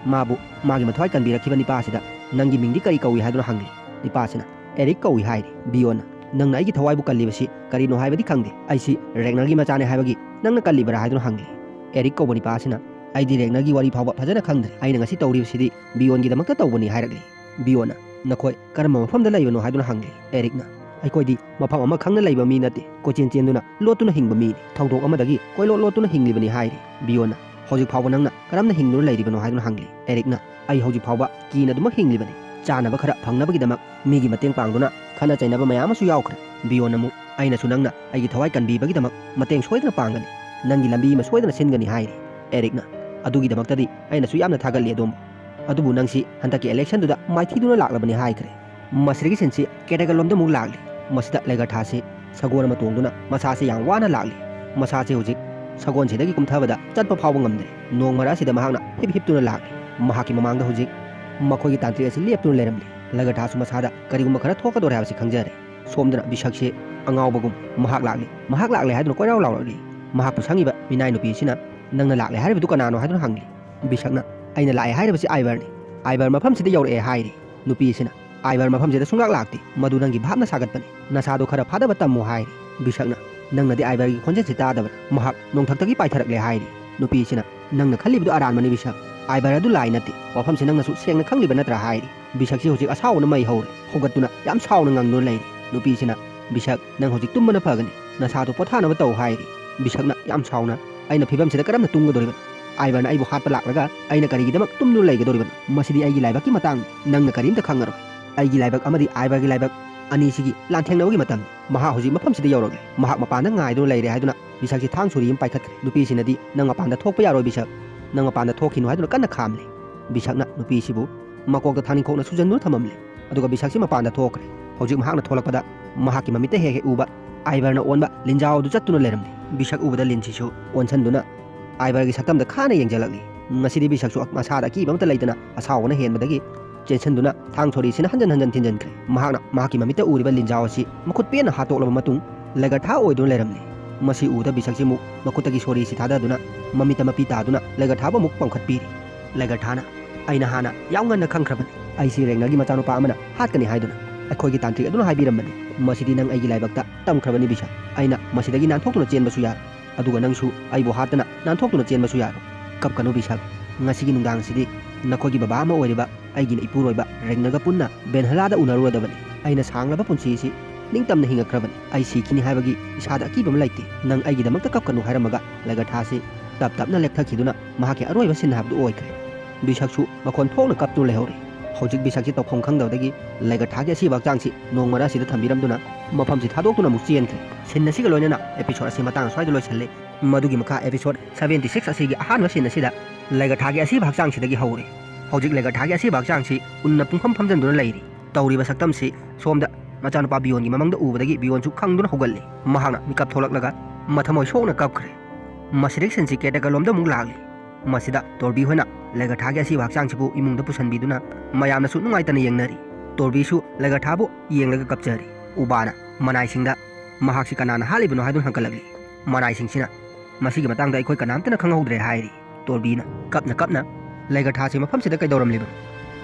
ꯃꯥꯕꯨ ꯃꯥꯒꯤ ꯃꯊ꯭ꯋꯥꯏ ꯀꯟꯕꯤꯔꯛꯈꯤꯕ ꯅꯤꯄꯥ ꯑꯁꯤꯗ, "ꯅꯪꯒꯤ ꯃꯤꯡꯗꯤ ꯀꯔꯤ ꯀꯧꯏ?" ꯍꯥꯏꯗꯨꯅ ꯍꯪꯂꯤ꯫ ꯅꯤꯄꯥ ꯑꯁꯤꯅ, "ꯑꯦꯔꯤꯛ ꯀꯧꯏ" ꯍꯥꯏꯔꯤ꯫ ꯕꯤꯌꯣꯟꯅ, "ꯅꯪꯅ ꯑꯩꯒꯤ ꯊꯋꯥꯏꯕꯨ ꯀꯜꯂꯤꯕꯁꯤ ꯀꯔꯤꯅꯣ ꯍꯥꯏꯕꯗꯤ ꯈꯪꯗꯦ꯫ ꯑꯩꯁꯤ ꯔꯦꯒꯅꯔꯒꯤ ꯃꯆꯥꯅꯦ ꯍꯥꯏꯕꯒꯤ ꯅꯪꯅ ꯀꯜꯂꯤꯕꯔꯥ?" ꯍꯥꯏꯗꯨꯅ ꯍꯪꯂꯤ꯫ ꯑꯦꯔꯤꯛ ꯀꯧꯕ ꯅꯤꯄꯥ ꯑꯁꯤꯅ, "ꯑꯩꯗꯤ ꯔꯦꯒꯅꯔꯒꯤ ꯋꯥꯔꯤ ꯐꯥꯎꯕ ꯐꯖꯅ ꯈꯪꯗ꯭ꯔꯦ꯫ ꯑꯩꯅ ꯉꯁꯤ ꯇꯧꯔꯤꯕꯁꯤꯗꯤ ꯕꯤꯌꯣꯟꯒꯤꯗꯃꯛꯇ ꯇꯧꯕꯅꯤ" ꯍꯥꯏꯔꯛꯂꯤ꯫ ꯕꯤꯌꯣꯟꯅ, "ꯅꯈꯣꯏ ꯀꯔꯝꯕ ꯃꯐꯝꯗ ꯂꯩꯕꯅꯣ?" ꯍꯥꯏꯗꯨꯅ ꯍꯪꯂꯤ꯫ ꯑꯦꯔꯤꯛꯅ, "ꯑꯩꯈꯣꯏꯗꯤ ꯃꯐꯝ ꯑꯃ ꯈꯪꯅ ꯂꯩꯕ ꯃꯤ ꯅꯠꯇꯦ꯫ ꯀꯣꯏꯆꯦꯟ ꯆꯦꯟꯗꯨꯅ ꯂꯣꯠꯇꯨꯅ ꯍꯤꯡꯕ ꯃꯤꯅꯤ꯫ ꯊꯧꯗꯣꯛ ꯑꯃꯗꯒꯤ ꯀꯣꯏꯂꯣꯠ ꯂꯣꯠꯇꯨꯅ ꯍꯤꯡꯂꯤꯕꯅꯤ" ꯍꯥꯏꯔꯤ꯫ ꯕꯤꯌꯣꯟꯅ, "ꯍꯧꯖꯤꯛ ꯐꯥꯎꯕ ꯅꯪꯅ ꯀꯔꯝꯅ ꯍꯤꯡꯗꯨꯅ ꯂꯩꯔꯤꯕꯅꯣ?" ꯍꯥꯏꯗꯨꯅ ꯍꯪꯂꯤ꯫ ꯑꯦꯔꯤꯛꯅ, "ꯑꯩ ꯍꯧꯖꯤꯛ ꯐꯥꯎꯕ ꯀꯤꯅ ꯑꯗꯨꯃꯛ ꯍꯤꯡꯂꯤꯕꯅꯤ꯫ ꯆꯥꯅꯕ ꯈꯔ ꯐꯪꯅꯕꯒꯤꯗꯃꯛ ꯃꯤꯒꯤ ꯃꯇꯦꯡ ꯄꯥꯡꯗꯨꯅ ꯈꯠꯅ ꯆꯩꯅꯕ ꯃꯌꯥꯝ ꯑꯃꯁꯨ ꯌꯥꯎꯈ꯭ꯔꯦ꯫" ꯕꯤꯌꯣꯟ ꯑꯃꯨꯛ, "ꯑꯩꯅꯁꯨ ꯅꯪꯅ ꯑꯩꯒꯤ ꯊꯋꯥꯏ ꯀꯟꯕꯤꯕꯒꯤꯗꯃꯛ ꯃꯇꯦꯡ ꯁꯣꯏꯗꯅ ꯄꯥꯡꯒꯅꯤ꯫ ꯅꯪꯒꯤ ꯂꯝꯕꯤ ꯑꯃ ꯁꯣꯏꯗꯅ ꯁꯤꯟꯒꯅꯤ" ꯍꯥꯏꯔꯤ꯫ ꯑꯦꯔꯤꯛꯅ, "ꯑꯗꯨꯒꯤꯗꯃꯛꯇꯗꯤ ꯑꯩꯅꯁꯨ ꯌꯥꯝꯅ ꯊꯥꯒꯠꯂꯤ ꯑꯗꯣꯝꯕꯨ꯫ ꯑꯗꯨꯕꯨ ꯅꯪꯁꯤ ꯍꯟꯗꯛꯀꯤ ꯏꯂꯦꯛꯁꯟꯗꯨꯗ ꯃꯥꯏꯊꯤꯗꯨꯅ ꯂꯥꯛꯂꯕꯅꯤ" ꯍꯥꯏꯈ꯭ꯔꯦ꯫ ꯃꯁꯤꯗꯒꯤ ꯁꯤꯟꯁꯤ ꯀꯦꯔꯦꯒꯜꯂꯣꯝꯗ ꯑꯃꯨꯛ ꯂꯥꯛꯂꯤ꯫ ꯃꯁꯤꯗ ꯂꯩꯒꯔꯊꯥꯁꯤ ꯁꯒꯣꯜ ꯑꯃ ꯇꯣꯡꯗꯨꯅ ꯃꯁꯥꯁꯤ ꯌꯥꯝ ꯋꯥꯅ ꯂꯥꯛꯂꯤ꯫ ꯃꯁꯥꯁꯤ ꯍꯧꯖꯤꯛ ꯁꯒꯣꯜꯁꯤꯗꯒꯤ ꯀꯨꯝꯊꯕꯗ ꯆꯠꯄ ꯐꯥꯎꯕ ꯉꯝꯗ꯭ꯔꯦ꯫ ꯅꯣꯡ ꯃꯔꯛ ꯑꯁꯤꯗ ꯃꯍꯥꯛꯅ ꯍꯤꯞ ꯍꯤꯞꯇꯨꯅ ꯂꯥꯛꯂꯤ꯫ ꯃꯍꯥꯛꯀꯤ ꯃꯃꯥꯡꯗ ꯍꯧꯖꯤꯛ ꯃꯈꯣꯏꯒꯤ ꯇꯥꯟꯇ꯭ꯔꯤꯛ ꯑꯁꯤ ꯂꯦꯞꯇꯨꯅ ꯂꯩꯔꯝꯂꯤ꯫ ꯂꯩꯒꯔꯊꯥꯁꯨ ꯃꯁꯥꯗ ꯀꯔꯤꯒꯨꯝꯕ ꯈꯔ ꯊꯣꯛꯀꯗꯧꯔꯦ ꯍꯥꯏꯕꯁꯤ ꯈꯪꯖꯔꯦ꯫ ꯁꯣꯝꯗꯅ ꯕꯤꯁꯛꯁꯤ ꯑꯉꯥꯎꯕꯒꯨꯝ ꯃꯍꯥꯛ ꯂꯥꯛꯂꯤ, ꯃꯍꯥꯛ ꯂꯥꯛꯂꯦ ꯍꯥꯏꯗꯨꯅ ꯀꯣꯏꯔꯥꯎ ꯂꯥꯎꯔꯛꯂꯤ꯫ ꯃꯍꯥꯛꯄꯨ ꯁꯪꯉꯤꯕ ꯃꯤꯅꯥꯏ ꯅꯨꯄꯤ ꯑꯁꯤꯅ, "ꯅꯪꯅ ꯂꯥꯛꯂꯦ ꯍꯥꯏꯔꯤꯕꯗꯨ ꯀꯅꯥꯅꯣ?" ꯍꯥꯏꯗꯨꯅ ꯍꯪꯂꯤ꯫ ꯕꯤꯁꯛꯅ, "ꯑꯩꯅ ꯂꯥꯛꯑꯦ ꯍꯥꯏꯔꯤꯕꯁꯤ ꯑꯥꯏꯕꯔꯅꯤ꯫ ꯑꯥꯏꯕꯔ ꯃꯐꯝꯁꯤꯗ ꯌꯧꯔꯛꯑꯦ" ꯍꯥꯏꯔꯤ꯫ ꯅꯨꯄꯤ ꯑꯁꯤꯅ, "ꯑꯥꯏꯕꯔ ꯃꯐꯝꯁꯤꯗ ꯁꯨꯡꯂꯥꯛ ꯂꯥꯛꯇꯦ꯫ ꯃꯗꯨ ꯅꯪꯒꯤ ꯚꯥꯞꯅ ꯁꯥꯒꯠꯄꯅꯤ꯫ ꯅꯁꯥꯗꯣ ꯈꯔ ꯐꯥꯗꯕ ꯇꯝꯃꯨ" ꯍꯥꯏꯔꯤ꯫ ꯕꯤꯁꯛꯅ, "ꯅꯪꯅꯗꯤ ꯑꯥꯏꯕꯔꯒꯤ ꯈꯣꯟꯖꯦꯜꯁꯤ ꯇꯥꯗꯕ꯭ꯔꯥ? ꯃꯍꯥꯛ ꯅꯣꯡꯊꯛꯇꯒꯤ ꯄꯥꯏꯊꯔꯛꯂꯦ" ꯍꯥꯏꯔꯤ꯫ ꯅꯨꯄꯤ ꯑꯁꯤꯅ, "ꯅꯪꯅ ꯈꯜꯂꯤꯕꯗꯨ ꯑꯔꯥꯟꯕꯅꯤ ꯕꯤꯁꯛ꯫ ꯑꯥꯏꯕꯔ ꯑꯗꯨ ꯂꯥꯏ ꯅꯠꯇꯦ꯫ ꯋꯥꯐꯝꯁꯤ ꯅꯪꯅꯁꯨ ꯁꯦꯡꯅ ꯈꯪꯂꯤꯕ ꯅꯠꯇ꯭ꯔꯥ?" ꯍꯥꯏꯔꯤ꯫ ꯕꯤꯁꯛꯁꯤ ꯍꯧꯖꯤꯛ ꯑꯁꯥꯎꯕꯅ ꯃꯩ ꯍꯧꯔꯦ꯫ ꯍꯧꯒꯠꯇꯨꯅ ꯌꯥꯝ ꯁꯥꯎꯅ ꯉꯪꯗꯨꯅ ꯂꯩꯔꯤ꯫ ꯅꯨꯄꯤꯁꯤꯅ, "ꯕꯤꯁꯛ, ꯅꯪ ꯍꯧꯖꯤꯛ ꯇꯨꯝꯕꯅ ꯐꯒꯅꯤ, ꯅꯁꯥꯗꯣ ꯄꯣꯊꯥꯅꯕ ꯇꯧ" ꯍꯥꯏꯔꯤ꯫ ꯕꯤꯁꯛꯅ ꯌꯥꯝ ꯁꯥꯎꯅ, "ꯑꯩꯅ ꯐꯤꯕꯝꯁꯤꯗ ꯀꯔꯝꯅ ꯇꯨꯝꯒꯗꯧꯔꯤꯕꯅꯣ? ꯑꯥꯏꯕꯔꯅ ꯑꯩꯕꯨ ꯍꯥꯠꯄ ꯂꯥꯛꯂꯒ ꯑꯩꯅ ꯀꯔꯤꯒꯤꯗꯃꯛ ꯇꯨꯝꯗꯨꯅ ꯂꯩꯒꯗꯧꯔꯤꯕꯅꯣ? ꯃꯁꯤꯗꯤ ꯑꯩꯒꯤ ꯂꯥꯏꯕꯛꯀꯤ ꯃꯇꯥꯡꯅꯤ, ꯅꯪꯅ ꯀꯔꯤꯝꯇ ꯈꯪꯉꯔꯣꯏ꯫ ꯑꯩꯒꯤ ꯂꯥꯏꯕꯛ ꯑꯃꯗꯤ ꯑꯥꯏꯕꯔꯒꯤ ꯂꯥꯏꯕꯛ ꯑꯅꯤꯁꯤꯒꯤ ꯂꯥꯟꯊꯦꯡꯅꯕꯒꯤ ꯃꯇꯝꯅꯤ꯫ ꯃꯍꯥꯛ ꯍꯧꯖꯤꯛ ꯃꯐꯝꯁꯤꯗ ꯌꯧꯔꯛꯂꯦ꯫ ꯃꯍꯥꯛ ꯃꯄꯥꯟꯗ ꯉꯥꯏꯗꯨꯅ ꯂꯩꯔꯦ" ꯍꯥꯏꯗꯨꯅ ꯕꯤꯁꯛꯁꯤ ꯊꯥꯡ ꯁꯣꯔꯤ ꯑꯃ ꯄꯥꯏꯈꯠꯈ꯭ꯔꯦ꯫ ꯅꯨꯄꯤꯁꯤꯅꯗꯤ, "ꯅꯪ ꯃꯄꯥꯟꯗ ꯊꯣꯛꯄ ꯌꯥꯔꯣꯏ ꯕꯤꯁꯛ, ꯅꯪ ꯃꯄꯥꯟꯗ ꯊꯣꯛꯈꯤꯅꯨ" ꯍꯥꯏꯗꯨꯅ ꯀꯟꯅ ꯈꯥꯝꯂꯤ꯫ ꯕꯤꯁꯛꯅ ꯅꯨꯄꯤꯁꯤꯕꯨ ꯃꯀꯣꯛꯇ ꯊꯥꯡꯅꯤꯡꯈꯣꯛꯅ ꯁꯨꯖꯟꯗꯨꯅ ꯊꯝꯃꯝꯂꯦ꯫ ꯑꯗꯨꯒ ꯕꯤꯁꯛꯁꯤ ꯃꯄꯥꯟꯗ ꯊꯣꯛꯈ꯭ꯔꯦ꯫ ꯍꯧꯖꯤꯛ ꯃꯍꯥꯛꯅ ꯊꯣꯛꯂꯛꯄꯗ ꯃꯍꯥꯛꯀꯤ ꯃꯃꯤꯠꯇ ꯍꯦꯛ ꯍꯦꯛ ꯎꯕ ꯑꯥꯏꯕꯔꯅ ꯑꯣꯟꯕ ꯂꯤꯟꯖꯥꯎ ꯑꯗꯨ ꯆꯠꯇꯨꯅ ꯂꯩꯔꯝꯂꯦ꯫ ꯕꯤꯁꯛ ꯎꯕꯗ ꯂꯤꯟꯁꯤꯁꯨ ꯑꯣꯟꯁꯟꯗꯨꯅ ꯑꯥꯏꯕꯔꯒꯤ ꯁꯛꯇꯝꯗ ꯈꯥꯅ ꯌꯦꯡꯁꯤꯜꯂꯛꯂꯤ꯫ ꯉꯁꯤꯗꯤ ꯕꯤꯁꯛꯁꯨ ꯃꯁꯥꯗ ꯑꯀꯤꯕ ꯑꯃꯠꯇ ꯂꯩꯇꯅ ꯑꯁꯥꯎꯕꯅ ꯍꯦꯟꯕꯗꯒꯤ ꯆꯦꯟꯁꯤꯟꯗꯨꯅ ꯊꯥꯡ ꯁꯣꯔꯤꯁꯤꯅ ꯍꯟꯖꯟ ꯍꯟꯖꯟ ꯊꯤꯟꯖꯤꯟꯈ꯭ꯔꯦ꯫ ꯃꯍꯥꯛꯅ ꯃꯍꯥꯛꯀꯤ ꯃꯃꯤꯠꯇ ꯎꯔꯤꯕ ꯂꯤꯟꯖꯥꯎ ꯑꯁꯤ ꯃꯈꯨꯠ ꯄꯦꯟꯅ ꯍꯥꯠꯇꯣꯛꯂꯕ ꯃꯇꯨꯡ ꯂꯩꯒꯔꯊꯥ ꯑꯣꯏꯗꯨꯅ ꯂꯩꯔꯝꯂꯦ꯫ ꯃꯁꯤ ꯎꯕꯗ ꯕꯤꯁꯛꯁꯤ ꯑꯃꯨꯛ ꯃꯈꯨꯠꯇꯒꯤ ꯁꯣꯔꯤꯁꯤ ꯊꯥꯗꯗꯨꯅ ꯃꯃꯤꯠꯇ ꯃꯄꯤ ꯇꯥꯗꯨꯅ ꯂꯩꯒꯔꯊꯥꯕꯨ ꯑꯃꯨꯛ ꯄꯥꯡꯈꯠꯄꯤꯔꯤ꯫ ꯂꯩꯒꯔꯊꯥꯅ, "ꯑꯩꯅ ꯍꯥꯟꯅ ꯌꯥꯝ ꯉꯟꯅ ꯈꯪꯈ꯭ꯔꯕꯅꯤ꯫ ꯑꯩꯁꯤ ꯔꯦꯡꯅꯔꯒꯤ ꯃꯆꯥꯅꯨꯄꯥ ꯑꯃꯅ ꯍꯥꯠꯀꯅꯤ ꯍꯥꯏꯗꯨꯅ ꯑꯩꯈꯣꯏꯒꯤ ꯇꯥꯟꯇ꯭ꯔꯤꯛ ꯑꯗꯨꯅ ꯍꯥꯏꯕꯤꯔꯝꯕꯅꯤ꯫ ꯃꯁꯤꯗꯤ ꯅꯪ ꯑꯩꯒꯤ ꯂꯥꯏꯕꯛꯇ ꯇꯝꯈ꯭ꯔꯕꯅꯤ ꯕꯤꯁꯛ꯫ ꯑꯩꯅ ꯃꯁꯤꯗꯒꯤ ꯅꯥꯟꯊꯣꯛꯇꯨꯅ ꯆꯦꯟꯕꯁꯨ ꯌꯥꯔꯣꯏ꯫ ꯑꯗꯨꯒ ꯅꯪꯁꯨ ꯑꯩꯕꯨ ꯍꯥꯠꯇꯅ ꯅꯥꯟꯊꯣꯛꯇꯨꯅ ꯆꯦꯟꯕꯁꯨ ꯌꯥꯔꯣꯏ꯫ ꯀꯞꯀꯅꯨ ꯕꯤꯁꯛ꯫ ꯉꯁꯤꯒꯤ ꯅꯨꯡꯗꯥꯡꯁꯤꯗꯤ ꯅꯈꯣꯏꯒꯤ ꯕꯕꯥ ꯑꯃ ꯑꯣꯏꯔꯤꯕ ꯑꯩꯒꯤ ꯏꯄꯨꯔꯣꯏꯕ ꯔꯦꯡꯅꯔꯒ ꯄꯨꯟꯅ ꯕꯦꯟꯍꯂꯥꯗ ꯎꯅꯔꯨꯔꯗꯕꯅꯤ꯫ ꯑꯩꯅ ꯁꯥꯡꯂꯕ ꯄꯨꯟꯁꯤ ꯑꯁꯤ ꯅꯤꯡꯇꯝꯅ ꯍꯤꯡꯉꯛꯈ꯭ꯔꯕꯅꯤ꯫ ꯑꯩ ꯁꯤꯈꯤꯅꯤ ꯍꯥꯏꯕꯒꯤ ꯏꯁꯥꯗ ꯑꯀꯤꯕ ꯑꯃ ꯂꯩꯇꯦ꯫ ꯅꯪ ꯑꯩꯒꯤꯗꯃꯛꯇ ꯀꯞꯀꯅꯨ" ꯍꯥꯏꯔꯝꯃꯒ ꯂꯩꯒꯔꯊꯥꯁꯤ ꯇꯞ ꯇꯞꯅ ꯂꯦꯛꯊꯈꯤꯗꯨꯅ ꯃꯍꯥꯛꯀꯤ ꯑꯔꯣꯏꯕ ꯁꯤꯟ ꯍꯥꯏꯕꯗꯨ ꯑꯣꯏꯈ꯭ꯔꯦ꯫ ꯕꯤꯁꯛꯁꯨ ꯃꯈꯣꯟ ꯊꯣꯛꯅ ꯀꯞꯇꯨꯅ ꯂꯩꯍꯧꯔꯦ꯫ ꯍꯧꯖꯤꯛ ꯕꯤꯁꯛꯁꯤ ꯇꯧꯐꯝ ꯈꯪꯗꯕꯗꯒꯤ ꯂꯩꯒꯔꯊꯥꯒꯤ ꯑꯁꯤꯕ ꯍꯛꯆꯥꯡꯁꯤ ꯅꯣꯡꯃꯔ ꯑꯁꯤꯗ ꯊꯝꯕꯤꯔꯝꯗꯨꯅ ꯃꯐꯝꯁꯤ ꯊꯥꯗꯣꯛꯇꯨꯅ ꯑꯃꯨꯛ ꯆꯦꯟꯈ꯭ꯔꯦ꯫ ꯁꯤꯟ ꯑꯁꯤꯒ ꯂꯣꯏꯅꯅ episode ꯑꯁꯤ ꯃꯇꯥꯡ ꯑꯁ꯭ꯋꯥꯏꯗ ꯂꯣꯏꯁꯤꯜꯂꯤ꯫ ꯃꯗꯨꯒꯤ ꯃꯈꯥ episode seventy six ꯑꯁꯤꯒꯤ ꯑꯍꯥꯟꯕ ꯁꯤꯟ ꯑꯁꯤꯗ ꯂꯩꯒꯔꯊꯥꯒꯤ ꯑꯁꯤꯕ ꯍꯛꯆꯥꯡꯁꯤꯗꯒꯤ ꯍꯧꯔꯦ꯫ ꯍꯧꯖꯤꯛ ꯂꯩꯒꯔꯊꯥꯒꯤ ꯑꯁꯤꯕ ꯍꯛꯆꯥꯡꯁꯤ ꯎꯟꯅ ꯄꯨꯡꯐꯝ ꯐꯝꯖꯤꯟꯗꯨꯅ ꯂꯩꯔꯤ꯫ ꯇꯧꯔꯤꯕ ꯁꯛꯇꯝꯁꯤ ꯁꯣꯝꯗ ꯃꯆꯥꯅꯨꯄꯥ ꯕꯤꯌꯣꯟꯒꯤ ꯃꯃꯪꯗ ꯎꯕꯗꯒꯤ ꯕꯤꯌꯣꯟꯁꯨ ꯈꯪꯗꯨꯅ ꯍꯧꯒꯠꯂꯤ꯫ ꯃꯍꯥꯛꯅ ꯃꯤꯀꯞ ꯊꯣꯛꯂꯛꯂꯒ ꯃꯊꯃꯣꯏ ꯁꯣꯛꯅ ꯀꯞꯈ꯭ꯔꯦ꯫ ꯃꯁꯤꯗꯒꯤ ꯁꯤꯟꯁꯤ ꯀꯦꯇꯒ ꯂꯣꯝꯗ ꯑꯃꯨꯛ ꯂꯥꯛꯂꯤ꯫ ꯃꯁꯤꯗ ꯇꯣꯔꯕꯤ ꯍꯣꯏꯅ ꯂꯩꯒꯔꯊꯥꯒꯤ ꯑꯁꯤꯕ ꯍꯛꯆꯥꯡꯁꯤꯕꯨ ꯏꯃꯨꯡꯗ ꯄꯨꯁꯤꯟꯕꯤꯗꯨꯅ ꯃꯌꯥꯝꯅꯁꯨ ꯅꯨꯡꯉꯥꯏꯇꯅ ꯌꯦꯡꯅꯔꯤ꯫ ꯇꯣꯔꯕꯤꯁꯨ ꯂꯩꯒꯔꯊꯥꯕꯨ ꯌꯦꯡꯂꯒ ꯀꯞꯆꯔꯤ꯫ ꯎꯕꯥꯅ ꯃꯅꯥꯏꯁꯤꯡꯗ ꯃꯍꯥꯛꯁꯤ ꯀꯅꯥꯅ ꯍꯥꯠꯂꯤꯕꯅꯣ ꯍꯥꯏꯗꯨꯅ ꯍꯪꯒꯠꯂꯛꯂꯤ꯫ ꯃꯅꯥꯏꯁꯤꯡꯁꯤꯅ, "ꯃꯁꯤꯒꯤ ꯃꯇꯥꯡꯗ ꯑꯩꯈꯣꯏ ꯀꯅꯥꯝꯇꯅ ꯈꯪꯍꯧꯗ꯭ꯔꯦ" ꯍꯥꯏꯔꯤ꯫ ꯇꯣꯔꯕꯤꯅ ꯀꯞꯅ ꯀꯞꯅ, "ꯂꯩꯒꯔꯊꯥꯁꯤ ꯃꯐꯝꯁꯤꯗ ꯀꯩꯗꯧꯔꯝꯂꯤꯕꯅꯣ?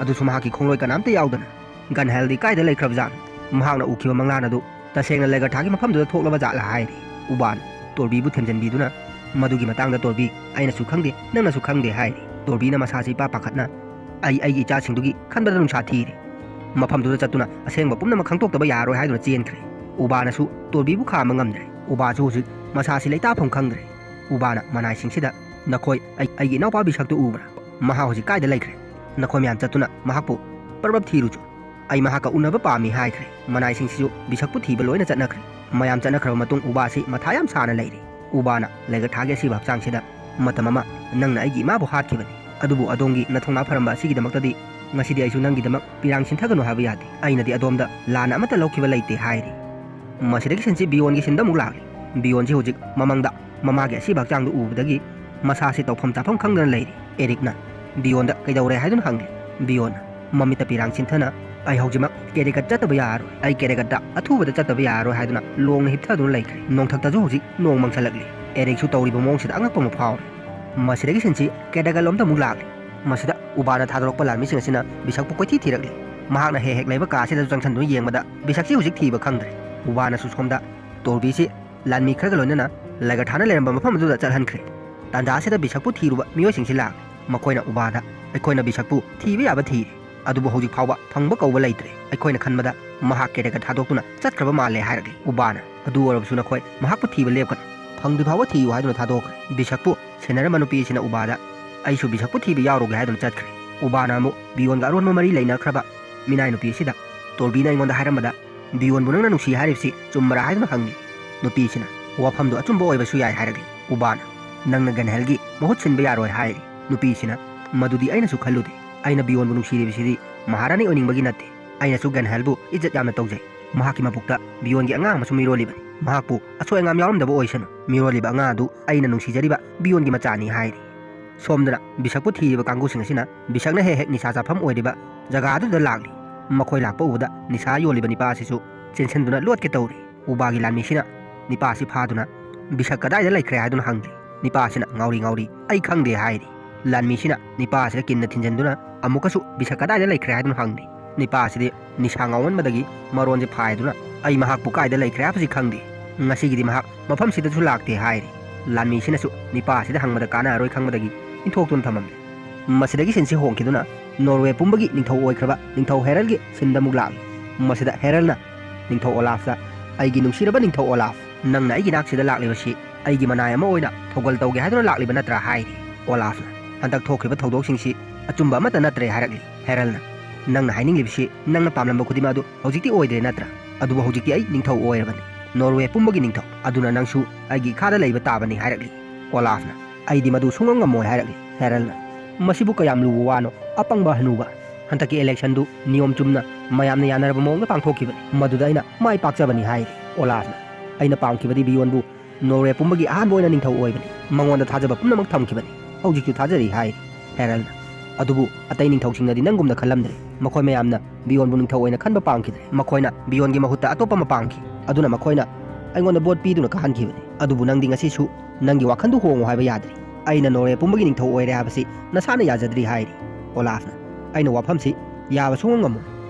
ꯑꯗꯨꯁꯨ ꯃꯍꯥꯛꯀꯤ ꯈꯣꯡꯂꯣꯏ ꯀꯅꯥꯝꯇ ꯌꯥꯎꯗꯅ꯫ ꯒꯟꯍꯦꯜꯗꯤ ꯀꯥꯏꯗ ꯂꯩꯈ꯭ꯔꯕꯖꯥꯠꯅꯣ? ꯃꯍꯥꯛꯅ ꯎꯈꯤꯕ ꯃꯪꯂꯥꯟ ꯑꯗꯨ ꯇꯁꯦꯡꯅ ꯂꯩꯒꯔꯊꯥꯒꯤ ꯃꯐꯝꯗꯨꯗ ꯊꯣꯛꯂꯕ ꯖꯥꯠꯂꯥ?" ꯍꯥꯏꯔꯤ꯫ ꯎꯕꯥꯟ ꯇꯣꯔꯕꯤꯕꯨ ꯊꯦꯝꯖꯤꯟꯕꯤꯗꯨꯅ ꯃꯗꯨꯒꯤ ꯃꯇꯥꯡꯗ, "ꯇꯣꯔꯕꯤ, ꯑꯩꯅꯁꯨ ꯈꯪꯗꯦ, ꯅꯪꯅꯁꯨ ꯈꯪꯗꯦ" ꯍꯥꯏꯔꯤ꯫ ꯇꯣꯔꯕꯤꯅ ꯃꯁꯥꯁꯤ ꯏꯄꯥ ꯄꯥꯈꯠꯅ, "ꯑꯩ ꯑꯩꯒꯤ ꯏꯆꯥꯁꯤꯡꯗꯨꯒꯤ ꯈꯟꯕꯗ ꯅꯨꯡꯁꯥ ꯊꯤꯔꯤ꯫ ꯃꯐꯝꯗꯨꯗ ꯆꯠꯇꯨꯅ ꯑꯁꯦꯡꯕ ꯄꯨꯝꯅꯃꯛ ꯈꯪꯗꯣꯛꯇꯕ ꯌꯥꯔꯣꯏ ꯍꯥꯏꯗꯨꯅ ꯆꯦꯟꯈ꯭ꯔꯦ꯫ ꯎꯕꯥꯅꯁꯨ ꯇꯣꯔꯕꯤꯕꯨ ꯈꯥꯝꯕ ꯉꯝꯗ꯭ꯔꯦ꯫ ꯎꯕꯥꯁꯨ ꯍꯧꯖꯤꯛ ꯃꯁꯥꯁꯤ ꯂꯩꯇꯥꯐꯝ ꯈꯪꯗ꯭ꯔꯦ꯫ ꯎꯕꯥꯅ ꯃꯅꯥꯏꯁꯤꯡꯁꯤꯗ, "ꯅꯈꯣꯏ ꯑꯩ, ꯑꯩꯒꯤ ꯏꯅꯥꯎꯄꯥ ꯕꯤꯁꯛꯇꯨ ꯎꯕ꯭ꯔꯥ? ꯃꯍꯥꯛ ꯍꯧꯖꯤꯛ ꯀꯥꯏꯗ ꯂꯩꯈ꯭ꯔꯦ? ꯅꯈꯣꯏ ꯃꯌꯥꯝ ꯆꯠꯇꯨꯅ ꯃꯍꯥꯛꯄꯨ ꯄꯔꯞ ꯄꯔꯞ ꯊꯤꯔꯨꯆꯣ꯫ ꯑꯩ ꯃꯍꯥꯛꯀ ꯎꯅꯕ ꯄꯥꯝꯃꯤ" ꯍꯥꯏꯈ꯭ꯔꯦ꯫ ꯃꯅꯥꯏꯁꯤꯡꯁꯤꯁꯨ ꯕꯤꯁꯛꯄꯨ ꯊꯤꯕ ꯂꯣꯏꯅ ꯆꯠꯅꯈ꯭ꯔꯦ꯫ ꯃꯌꯥꯝ ꯆꯠꯅꯈ꯭ꯔꯕ ꯃꯇꯨꯡ ꯎꯕꯥꯁꯤ ꯃꯊꯥ ꯌꯥꯝ ꯁꯥꯅ ꯂꯩꯔꯤ꯫ ꯎꯕꯥꯅ ꯂꯩꯒ ꯊꯥꯒꯤ ꯑꯁꯤꯕ ꯍꯛꯆꯥꯡꯁꯤꯗ, "ꯃꯇꯝ ꯑꯃ ꯅꯪꯅ ꯑꯩꯒꯤ ꯏꯃꯥꯕꯨ ꯍꯥꯠꯈꯤꯕꯅꯤ, ꯑꯗꯨꯕꯨ ꯑꯗꯣꯝꯒꯤ ꯅꯊꯧꯅꯥ ꯐꯔꯝꯕ ꯑꯁꯤꯒꯤꯗꯃꯛꯇꯗꯤ ꯉꯁꯤꯗꯤ ꯑꯩꯁꯨ ꯅꯪꯒꯤꯗꯃꯛ ꯄꯤꯔꯥꯡ ꯁꯤꯟꯊꯒꯅꯨ ꯍꯥꯏꯕ ꯌꯥꯗꯦ꯫ ꯑꯩꯅꯗꯤ ꯑꯗꯣꯝꯗ ꯂꯥꯟꯅ ꯑꯃꯠꯇ ꯂꯧꯈꯤꯕ ꯂꯩꯇꯦ" ꯍꯥꯏꯔꯤ꯫ ꯃꯁꯤꯗꯒꯤ ꯁꯤꯟꯁꯤ ꯕꯤꯌꯣꯟꯒꯤ ꯁꯤꯟꯗ ꯑꯃꯨꯛ ꯂꯥꯛꯂꯤ꯫ ꯕꯤꯌꯣꯟꯁꯤ ꯍꯧꯖꯤꯛ ꯃꯃꯥꯡꯗ ꯃꯃꯥꯒꯤ ꯑꯁꯤꯕ ꯍꯛꯆꯥꯡꯗꯨ ꯎꯕꯗꯒꯤ ꯃꯁꯥꯁꯤ ꯇꯧꯐꯝ ꯆꯥꯐꯝ ꯈꯪꯗꯅ ꯂꯩꯔꯤ꯫ ꯑꯦꯔꯤꯛꯅ ꯕꯤꯌꯣꯟꯗ ꯀꯩꯗꯧꯔꯦ ꯍꯥꯏꯗꯨꯅ ꯍꯪꯂꯤ꯫ ꯕꯤꯌꯣꯟꯅ ꯃꯃꯤꯠꯇ ꯄꯤꯔꯥꯡ ꯁꯤꯟꯊꯅ, "ꯑꯩ ꯍꯧꯖꯤꯛꯃꯛ ꯀꯦꯔꯤꯀꯠ ꯆꯠꯇꯕ ꯌꯥꯔꯔꯣꯏ꯫ ꯑꯩ ꯀꯦꯔꯤꯀꯠꯇ ꯑꯊꯨꯕꯗ ꯆꯠꯇꯕ ꯌꯥꯔꯔꯣꯏ" ꯍꯥꯏꯗꯨꯅ ꯂꯣꯡꯅ ꯍꯤꯞꯊꯗꯨꯅ ꯂꯩꯈ꯭ꯔꯦ꯫ ꯅꯣꯡꯊꯛꯇꯁꯨ ꯍꯧꯖꯤꯛ ꯅꯣꯡ ꯃꯪꯁꯜꯂꯛꯂꯤ꯫ ꯑꯦꯔꯤꯛꯁꯨ ꯇꯧꯔꯤꯕ ꯃꯑꯣꯡꯁꯤꯗ ꯑꯉꯛꯄ ꯑꯃ ꯐꯥꯎꯔꯦ꯫ ꯃꯁꯤꯗꯒꯤ ꯁꯤꯟꯁꯤ ꯀꯦꯔꯤꯀꯠ ꯂꯣꯝꯗ ꯑꯃꯨꯛ ꯂꯥꯛꯂꯤ꯫ ꯃꯁꯤꯗ ꯎꯕꯥꯅ ꯊꯥꯗꯣꯔꯛꯄ ꯂꯥꯟꯃꯤꯁꯤꯡ ꯑꯁꯤꯅ ꯕꯤꯁꯛꯄꯨ ꯀꯣꯏꯊꯤ ꯊꯤꯔꯛꯂꯤ꯫ ꯃꯍꯥꯛꯅ ꯍꯦꯛ ꯍꯦꯛ ꯂꯩꯕ ꯀꯥ ꯑꯁꯤꯗꯁꯨ ꯆꯪꯁꯤꯟꯗꯨꯅ ꯌꯦꯡꯕꯗ ꯕꯤꯁꯛꯁꯤ ꯍꯧꯖꯤꯛ ꯊꯤꯕ ꯈꯪꯗ꯭ꯔꯦ꯫ ꯎꯕꯥꯅꯁꯨ ꯁꯣꯝꯗ ꯇꯣꯔꯕꯤꯁꯤ ꯂꯥꯟꯃꯤ ꯈꯔꯒ ꯂꯣꯏꯅꯅ ꯂꯥꯏꯒ ꯊꯥꯅ ꯂꯩꯔꯝꯕ ꯃꯐꯝ ꯑꯗꯨꯗ ꯆꯠꯍꯟꯈ꯭ꯔꯦ꯫ ꯇꯥꯟꯖꯥ ꯑꯁꯤꯗ ꯕꯤꯁꯛꯄꯨ ꯊꯤꯔꯨꯕ ꯃꯤꯑꯣꯏꯁꯤꯡꯁꯤ ꯂꯥꯛꯂꯦ꯫ ꯃꯈꯣꯏꯅ ꯎꯕꯥꯗ, "ꯑꯩꯈꯣꯏꯅ ꯕꯤꯁꯛꯄꯨ ꯊꯤꯕ ꯌꯥꯕ ꯊꯤꯔꯦ, ꯑꯗꯨꯕꯨ ꯍꯧꯖꯤꯛ ꯐꯥꯎꯕ ꯐꯪꯕ ꯀꯧꯕ ꯂꯩꯇ꯭ꯔꯦ꯫ ꯑꯩꯈꯣꯏꯅ ꯈꯟꯕꯗ ꯃꯍꯥꯛ ꯀꯦꯔꯦꯒ ꯊꯥꯗꯣꯛꯇꯨꯅ ꯆꯠꯈ꯭ꯔꯕ ꯃꯥꯜꯂꯦ" ꯍꯥꯏꯔꯛꯂꯤ꯫ ꯎꯕꯥꯅ, "ꯑꯗꯨ ꯑꯣꯏꯔꯕꯁꯨ ꯅꯈꯣꯏ ꯃꯍꯥꯛꯄꯨ ꯊꯤꯕ ꯂꯦꯞꯀꯅꯨ, ꯐꯪꯗ꯭ꯔꯤ ꯐꯥꯎꯕ ꯊꯤꯌꯨ" ꯍꯥꯏꯗꯨꯅ ꯊꯥꯗꯣꯛꯈ꯭ꯔꯦ꯫ ꯕꯤꯁꯛꯄꯨ ꯁꯦꯟꯅꯔꯝꯕ ꯅꯨꯄꯤ ꯑꯁꯤꯅ ꯎꯕꯥꯗ, "ꯑꯩꯁꯨ ꯕꯤꯁꯛꯄꯨ ꯊꯤꯕ ꯌꯥꯎꯔꯨꯒꯦ" ꯍꯥꯏꯗꯨꯅ ꯆꯠꯈ꯭ꯔꯦ꯫ ꯎꯕꯥꯅ ꯑꯃꯨꯛ ꯕꯤꯌꯣꯟꯒ ꯑꯔꯣꯟꯕ ꯃꯔꯤ ꯂꯩꯅꯈ꯭ꯔꯕ ꯃꯤꯅꯥꯏ ꯅꯨꯄꯤ ꯑꯁꯤꯗ, "ꯇꯣꯔꯕꯤꯅ ꯑꯩꯉꯣꯟꯗ ꯍꯥꯏꯔꯝꯕꯗ ꯕꯤꯌꯣꯟꯕꯨ ꯅꯪꯅ ꯅꯨꯡꯁꯤ ꯍꯥꯏꯔꯤꯕꯁꯤ ꯆꯨꯝꯕꯔꯥ?" ꯍꯥꯏꯗꯨꯅ ꯍꯪꯂꯤ꯫ ꯅꯨꯄꯤꯁꯤꯅ, "ꯋꯥꯐꯝꯗꯨ ꯑꯆꯨꯝꯕ ꯑꯣꯏꯕꯁꯨ ꯌꯥꯏ" ꯍꯥꯏꯔꯛꯂꯤ꯫ ꯎꯕꯥꯅ, "ꯅꯪꯅ ꯒꯟꯍꯦꯜꯒꯤ ꯃꯍꯨꯠ ꯁꯤꯟꯕ ꯌꯥꯔꯣꯏ" ꯍꯥꯏꯔꯤ꯫ ꯅꯨꯄꯤꯁꯤꯅ, "ꯃꯗꯨꯗꯤ ꯑꯩꯅꯁꯨ ꯈꯜꯂꯨꯗꯦ꯫ ꯑꯩꯅ ꯕꯤꯌꯣꯟꯕꯨ ꯅꯨꯡꯁꯤꯔꯤꯕꯁꯤꯗꯤ ꯃꯍꯥꯔꯥꯅꯤ ꯑꯣꯏꯅꯤꯡꯕꯒꯤ ꯅꯠꯇꯦ꯫ ꯑꯩꯅꯁꯨ ꯒꯟꯍꯦꯜꯕꯨ ꯏꯖꯠ ꯌꯥꯝꯅ ꯇꯧꯖꯩ꯫ ꯃꯍꯥꯛꯀꯤ ꯃꯕꯨꯛꯇ ꯕꯤꯌꯣꯟꯒꯤ ꯑꯉꯥꯡ ꯑꯃꯁꯨ ꯃꯤꯔꯣꯜꯂꯤꯕꯅꯤ꯫ ꯃꯍꯥꯛꯄꯨ ꯑꯁꯣꯏ ꯑꯉꯥꯝ ꯌꯥꯎꯔꯝꯗꯕ ꯑꯣꯏꯁꯅꯨ꯫ ꯃꯤꯔꯣꯜꯂꯤꯕ ꯑꯉꯥꯡ ꯑꯗꯨ ꯑꯩꯅ ꯅꯨꯡꯁꯤꯖꯔꯤꯕ ꯕꯤꯌꯣꯟꯒꯤ ꯃꯆꯥꯅꯤ" ꯍꯥꯏꯔꯤ꯫ ꯁꯣꯝꯗꯅ ꯕꯤꯁꯛꯄꯨ ꯊꯤꯔꯤꯕ ꯀꯥꯡꯕꯨꯁꯤꯡ ꯑꯁꯤꯅ ꯕꯤꯁꯛꯅ ꯍꯦꯛ ꯍꯦꯛ ꯅꯤꯁꯥ ꯆꯥꯐꯝ ꯑꯣꯏꯔꯤꯕ ꯖꯒꯥ ꯑꯗꯨꯗ ꯂꯥꯛꯂꯤ꯫ ꯃꯈꯣꯏ ꯂꯥꯛꯄ ꯎꯕꯗ ꯅꯤꯁꯥ ꯌꯣꯜꯂꯤꯕ ꯅꯤꯄꯥ ꯑꯁꯤꯁꯨ ꯆꯦꯟꯁꯤꯟꯗꯨꯅ ꯂꯣꯠꯀꯦ ꯇꯧꯔꯤ꯫ ꯎꯕꯥꯒꯤ ꯂꯥꯟꯃꯤꯁꯤꯅ ꯅꯤꯄꯥ ꯑꯁꯤ ꯐꯥꯗꯨꯅ, "ꯕꯤꯁꯛ ꯀꯗꯥꯏꯗ ꯂꯩꯈ꯭ꯔꯦ?" ꯍꯥꯏꯗꯨꯅ ꯍꯪꯂꯤ꯫ ꯅꯤꯄꯥ ꯑꯁꯤꯅ ꯉꯥꯎꯔꯤ ꯉꯥꯎꯔꯤ, "ꯑꯩ ꯈꯪꯗꯦ" ꯍꯥꯏꯔꯤ꯫ ꯂꯥꯟꯃꯤꯁꯤꯅ ꯅꯤꯄꯥ ꯑꯁꯤꯗ ꯀꯤꯟꯅ ꯊꯤꯟꯖꯤꯟꯗꯨꯅ ꯑꯃꯨꯛꯀꯁꯨ ꯕꯤꯁꯛ ꯀꯗꯥꯏꯗ ꯂꯩꯈ꯭ꯔꯦ ꯍꯥꯏꯗꯨꯅ ꯍꯪꯂꯤ꯫ ꯅꯤꯄꯥ ꯑꯁꯤꯗꯤ ꯅꯤꯁꯥ ꯉꯥꯎꯃꯟꯕꯗꯒꯤ ꯃꯔꯣꯟꯁꯦ ꯐꯥꯏꯗꯨꯅ, "ꯑꯩ ꯃꯍꯥꯛꯄꯨ ꯀꯥꯏꯗ ꯂꯩꯈ꯭ꯔꯦ ꯍꯥꯏꯕꯁꯤ ꯈꯪꯗꯦ꯫ ꯉꯁꯤꯒꯤꯗꯤ ꯃꯍꯥꯛ ꯃꯐꯝꯁꯤꯗꯁꯨ ꯂꯥꯛꯇꯦ" ꯍꯥꯏꯔꯤ꯫ ꯂꯥꯟꯃꯤꯁꯤꯅꯁꯨ ꯅꯤꯄꯥ ꯑꯁꯤꯗ ꯍꯪꯕꯗ ꯀꯥꯟꯅꯔꯣꯏ ꯈꯪꯕꯗꯒꯤ ꯏꯟꯊꯣꯛꯇꯨꯅ ꯊꯝꯃꯝꯂꯦ꯫ ꯃꯁꯤꯗꯒꯤ ꯁꯤꯟꯁꯤ ꯍꯣꯡꯈꯤꯗꯨꯅ ꯅꯣꯔꯋꯦ ꯄꯨꯝꯕꯒꯤ ꯅꯤꯡꯊꯧ ꯑꯣꯏꯈ꯭ꯔꯕ ꯅꯤꯡꯊꯧ ꯍꯦꯔꯜꯒꯤ ꯁꯤꯟꯗ ꯑꯃꯨꯛ ꯂꯥꯛꯂꯤ꯫ ꯃꯁꯤꯗ ꯍꯦꯔꯜꯅ ꯅꯤꯡꯊꯧ ꯑꯣꯂꯥꯐꯇ, "ꯑꯩꯒꯤ ꯅꯨꯡꯁꯤꯔꯕ ꯅꯤꯡꯊꯧ ꯑꯣꯂꯥꯐ, ꯅꯪꯅ ꯑꯩꯒꯤ ꯅꯥꯛꯁꯤꯗ ꯂꯥꯛꯂꯤꯕꯁꯤ ꯑꯩꯒꯤ ꯃꯅꯥꯏ ꯑꯃ ꯑꯣꯏꯅ ꯊꯧꯒꯜ ꯇꯧꯒꯦ ꯍꯥꯏꯗꯨꯅ ꯂꯥꯛꯂꯤꯕ ꯅꯠꯇ꯭ꯔꯥ?" ꯍꯥꯏꯔꯤ꯫ ꯑꯣꯂꯥꯐꯅ, "ꯍꯟꯗꯛ ꯊꯣꯛꯈꯤꯕ ꯊꯧꯗꯣꯛꯁꯤꯡꯁꯤ ꯑꯆꯨꯝꯕ ꯑꯃꯠꯇ ꯅꯠꯇ꯭ꯔꯦ" ꯍꯥꯏꯔꯛꯂꯤ꯫ ꯍꯦꯔꯜꯅ, "ꯅꯪꯅ ꯍꯥꯏꯅꯤꯡꯂꯤꯕꯁꯤ ꯅꯪꯅ ꯄꯥꯝꯂꯝꯕ ꯈꯨꯗꯤꯡꯃꯛ ꯑꯗꯨ ꯍꯧꯖꯤꯛꯇꯤ ꯑꯣꯏꯗ꯭ꯔꯦ ꯅꯠꯇ꯭ꯔꯥ? ꯑꯗꯨꯕꯨ ꯍꯧꯖꯤꯛꯇꯤ ꯑꯩ ꯅꯤꯡꯊꯧ ꯑꯣꯏꯔꯕꯅꯤ, ꯅꯣꯔꯋꯦ ꯄꯨꯝꯕꯒꯤ ꯅꯤꯡꯊꯧ꯫ ꯑꯗꯨꯅ ꯅꯪꯁꯨ ꯑꯩꯒꯤ ꯏꯈꯥꯗ ꯂꯩꯕ ꯇꯥꯕꯅꯤ" ꯍꯥꯏꯔꯛꯂꯤ꯫ ꯑꯣꯂꯥꯐꯅ, "ꯑꯩꯗꯤ ꯃꯗꯨ ꯁꯨꯡꯉꯝ ꯉꯝꯃꯣꯏ" ꯍꯥꯏꯔꯛꯂꯤ꯫ ꯍꯦꯔꯜꯅ, "ꯃꯁꯤꯕꯨ ꯀꯌꯥꯝ ꯂꯨꯕ ꯋꯥꯅꯣ? ꯑꯄꯪꯕ ꯍꯅꯨꯕ꯫ ꯍꯟꯗꯛꯀꯤ ꯏꯂꯦꯛꯁꯟꯗꯨ ꯅꯤꯌꯣꯝ ꯆꯨꯝꯅ ꯃꯌꯥꯝꯅ ꯌꯥꯅꯔꯕ ꯃꯑꯣꯡꯗ ꯄꯥꯡꯊꯣꯛꯈꯤꯕꯅꯤ꯫ ꯃꯗꯨꯗ ꯑꯩꯅ ꯃꯥꯏ ꯄꯥꯛꯆꯕꯅꯤ" ꯍꯥꯏꯔꯤ꯫ ꯑꯣꯂꯥꯐꯅ, "ꯑꯩꯅ ꯄꯥꯝꯈꯤꯕꯗꯤ ꯕꯤꯌꯣꯟꯕꯨ ꯅꯣꯔꯋꯦ ꯄꯨꯝꯕꯒꯤ ꯑꯍꯥꯟꯕ ꯑꯣꯏꯅ ꯅꯤꯡꯊꯧ ꯑꯣꯏꯕꯅꯤ꯫ ꯃꯉꯣꯟꯗ ꯊꯥꯖꯕ ꯄꯨꯝꯅꯃꯛ ꯊꯝꯈꯤꯕꯅꯤ꯫ ꯍꯧꯖꯤꯛꯁꯨ ꯊꯥꯖꯔꯤ" ꯍꯥꯏꯔꯤ꯫ ꯍꯦꯔꯜꯅ, "ꯑꯗꯨꯕꯨ ꯑꯇꯩ ꯅꯤꯡꯊꯧꯁꯤꯡꯅꯗꯤ ꯅꯪꯒꯨꯝꯅ ꯈꯜꯂꯝꯗ꯭ꯔꯦ꯫ ꯃꯈꯣꯏ ꯃꯌꯥꯝꯅ ꯕꯤꯌꯣꯟꯕꯨ ꯅꯤꯡꯊꯧ ꯑꯣꯏꯅ ꯈꯟꯕ ꯄꯥꯝꯈꯤꯗ꯭ꯔꯦ꯫ ꯃꯈꯣꯏꯅ ꯕꯤꯌꯣꯟꯒꯤ ꯃꯍꯨꯠꯇ ꯑꯇꯣꯞꯄ ꯑꯃ ꯄꯥꯝꯈꯤ꯫ ꯑꯗꯨꯅ ꯃꯈꯣꯏꯅ ꯑꯩꯉꯣꯟꯗ ꯚꯣꯠ ꯄꯤꯗꯨꯅ ꯀꯥꯍꯟꯈꯤꯕꯅꯤ꯫ ꯑꯗꯨꯕꯨ ꯅꯪꯗꯤ ꯉꯁꯤꯁꯨ ꯅꯪꯒꯤ ꯋꯥꯈꯜꯗꯨ ꯍꯣꯡꯉꯨ ꯍꯥꯏꯕ ꯌꯥꯗ꯭ꯔꯤ꯫ ꯑꯩꯅ ꯅꯣꯔꯋꯦ ꯄꯨꯝꯕꯒꯤ ꯅꯤꯡꯊꯧ ꯑꯣꯏꯔꯦ ꯍꯥꯏꯕꯁꯤ ꯅꯁꯥꯅ ꯌꯥꯖꯗ꯭ꯔꯤ" ꯍꯥꯏꯔꯤ꯫ ꯑꯣꯂꯥꯐꯅ, "ꯑꯩꯅ ꯋꯥꯐꯝꯁꯤ ꯌꯥꯕ ꯁꯨꯡꯉꯝ ꯉꯝꯃꯣꯏ꯫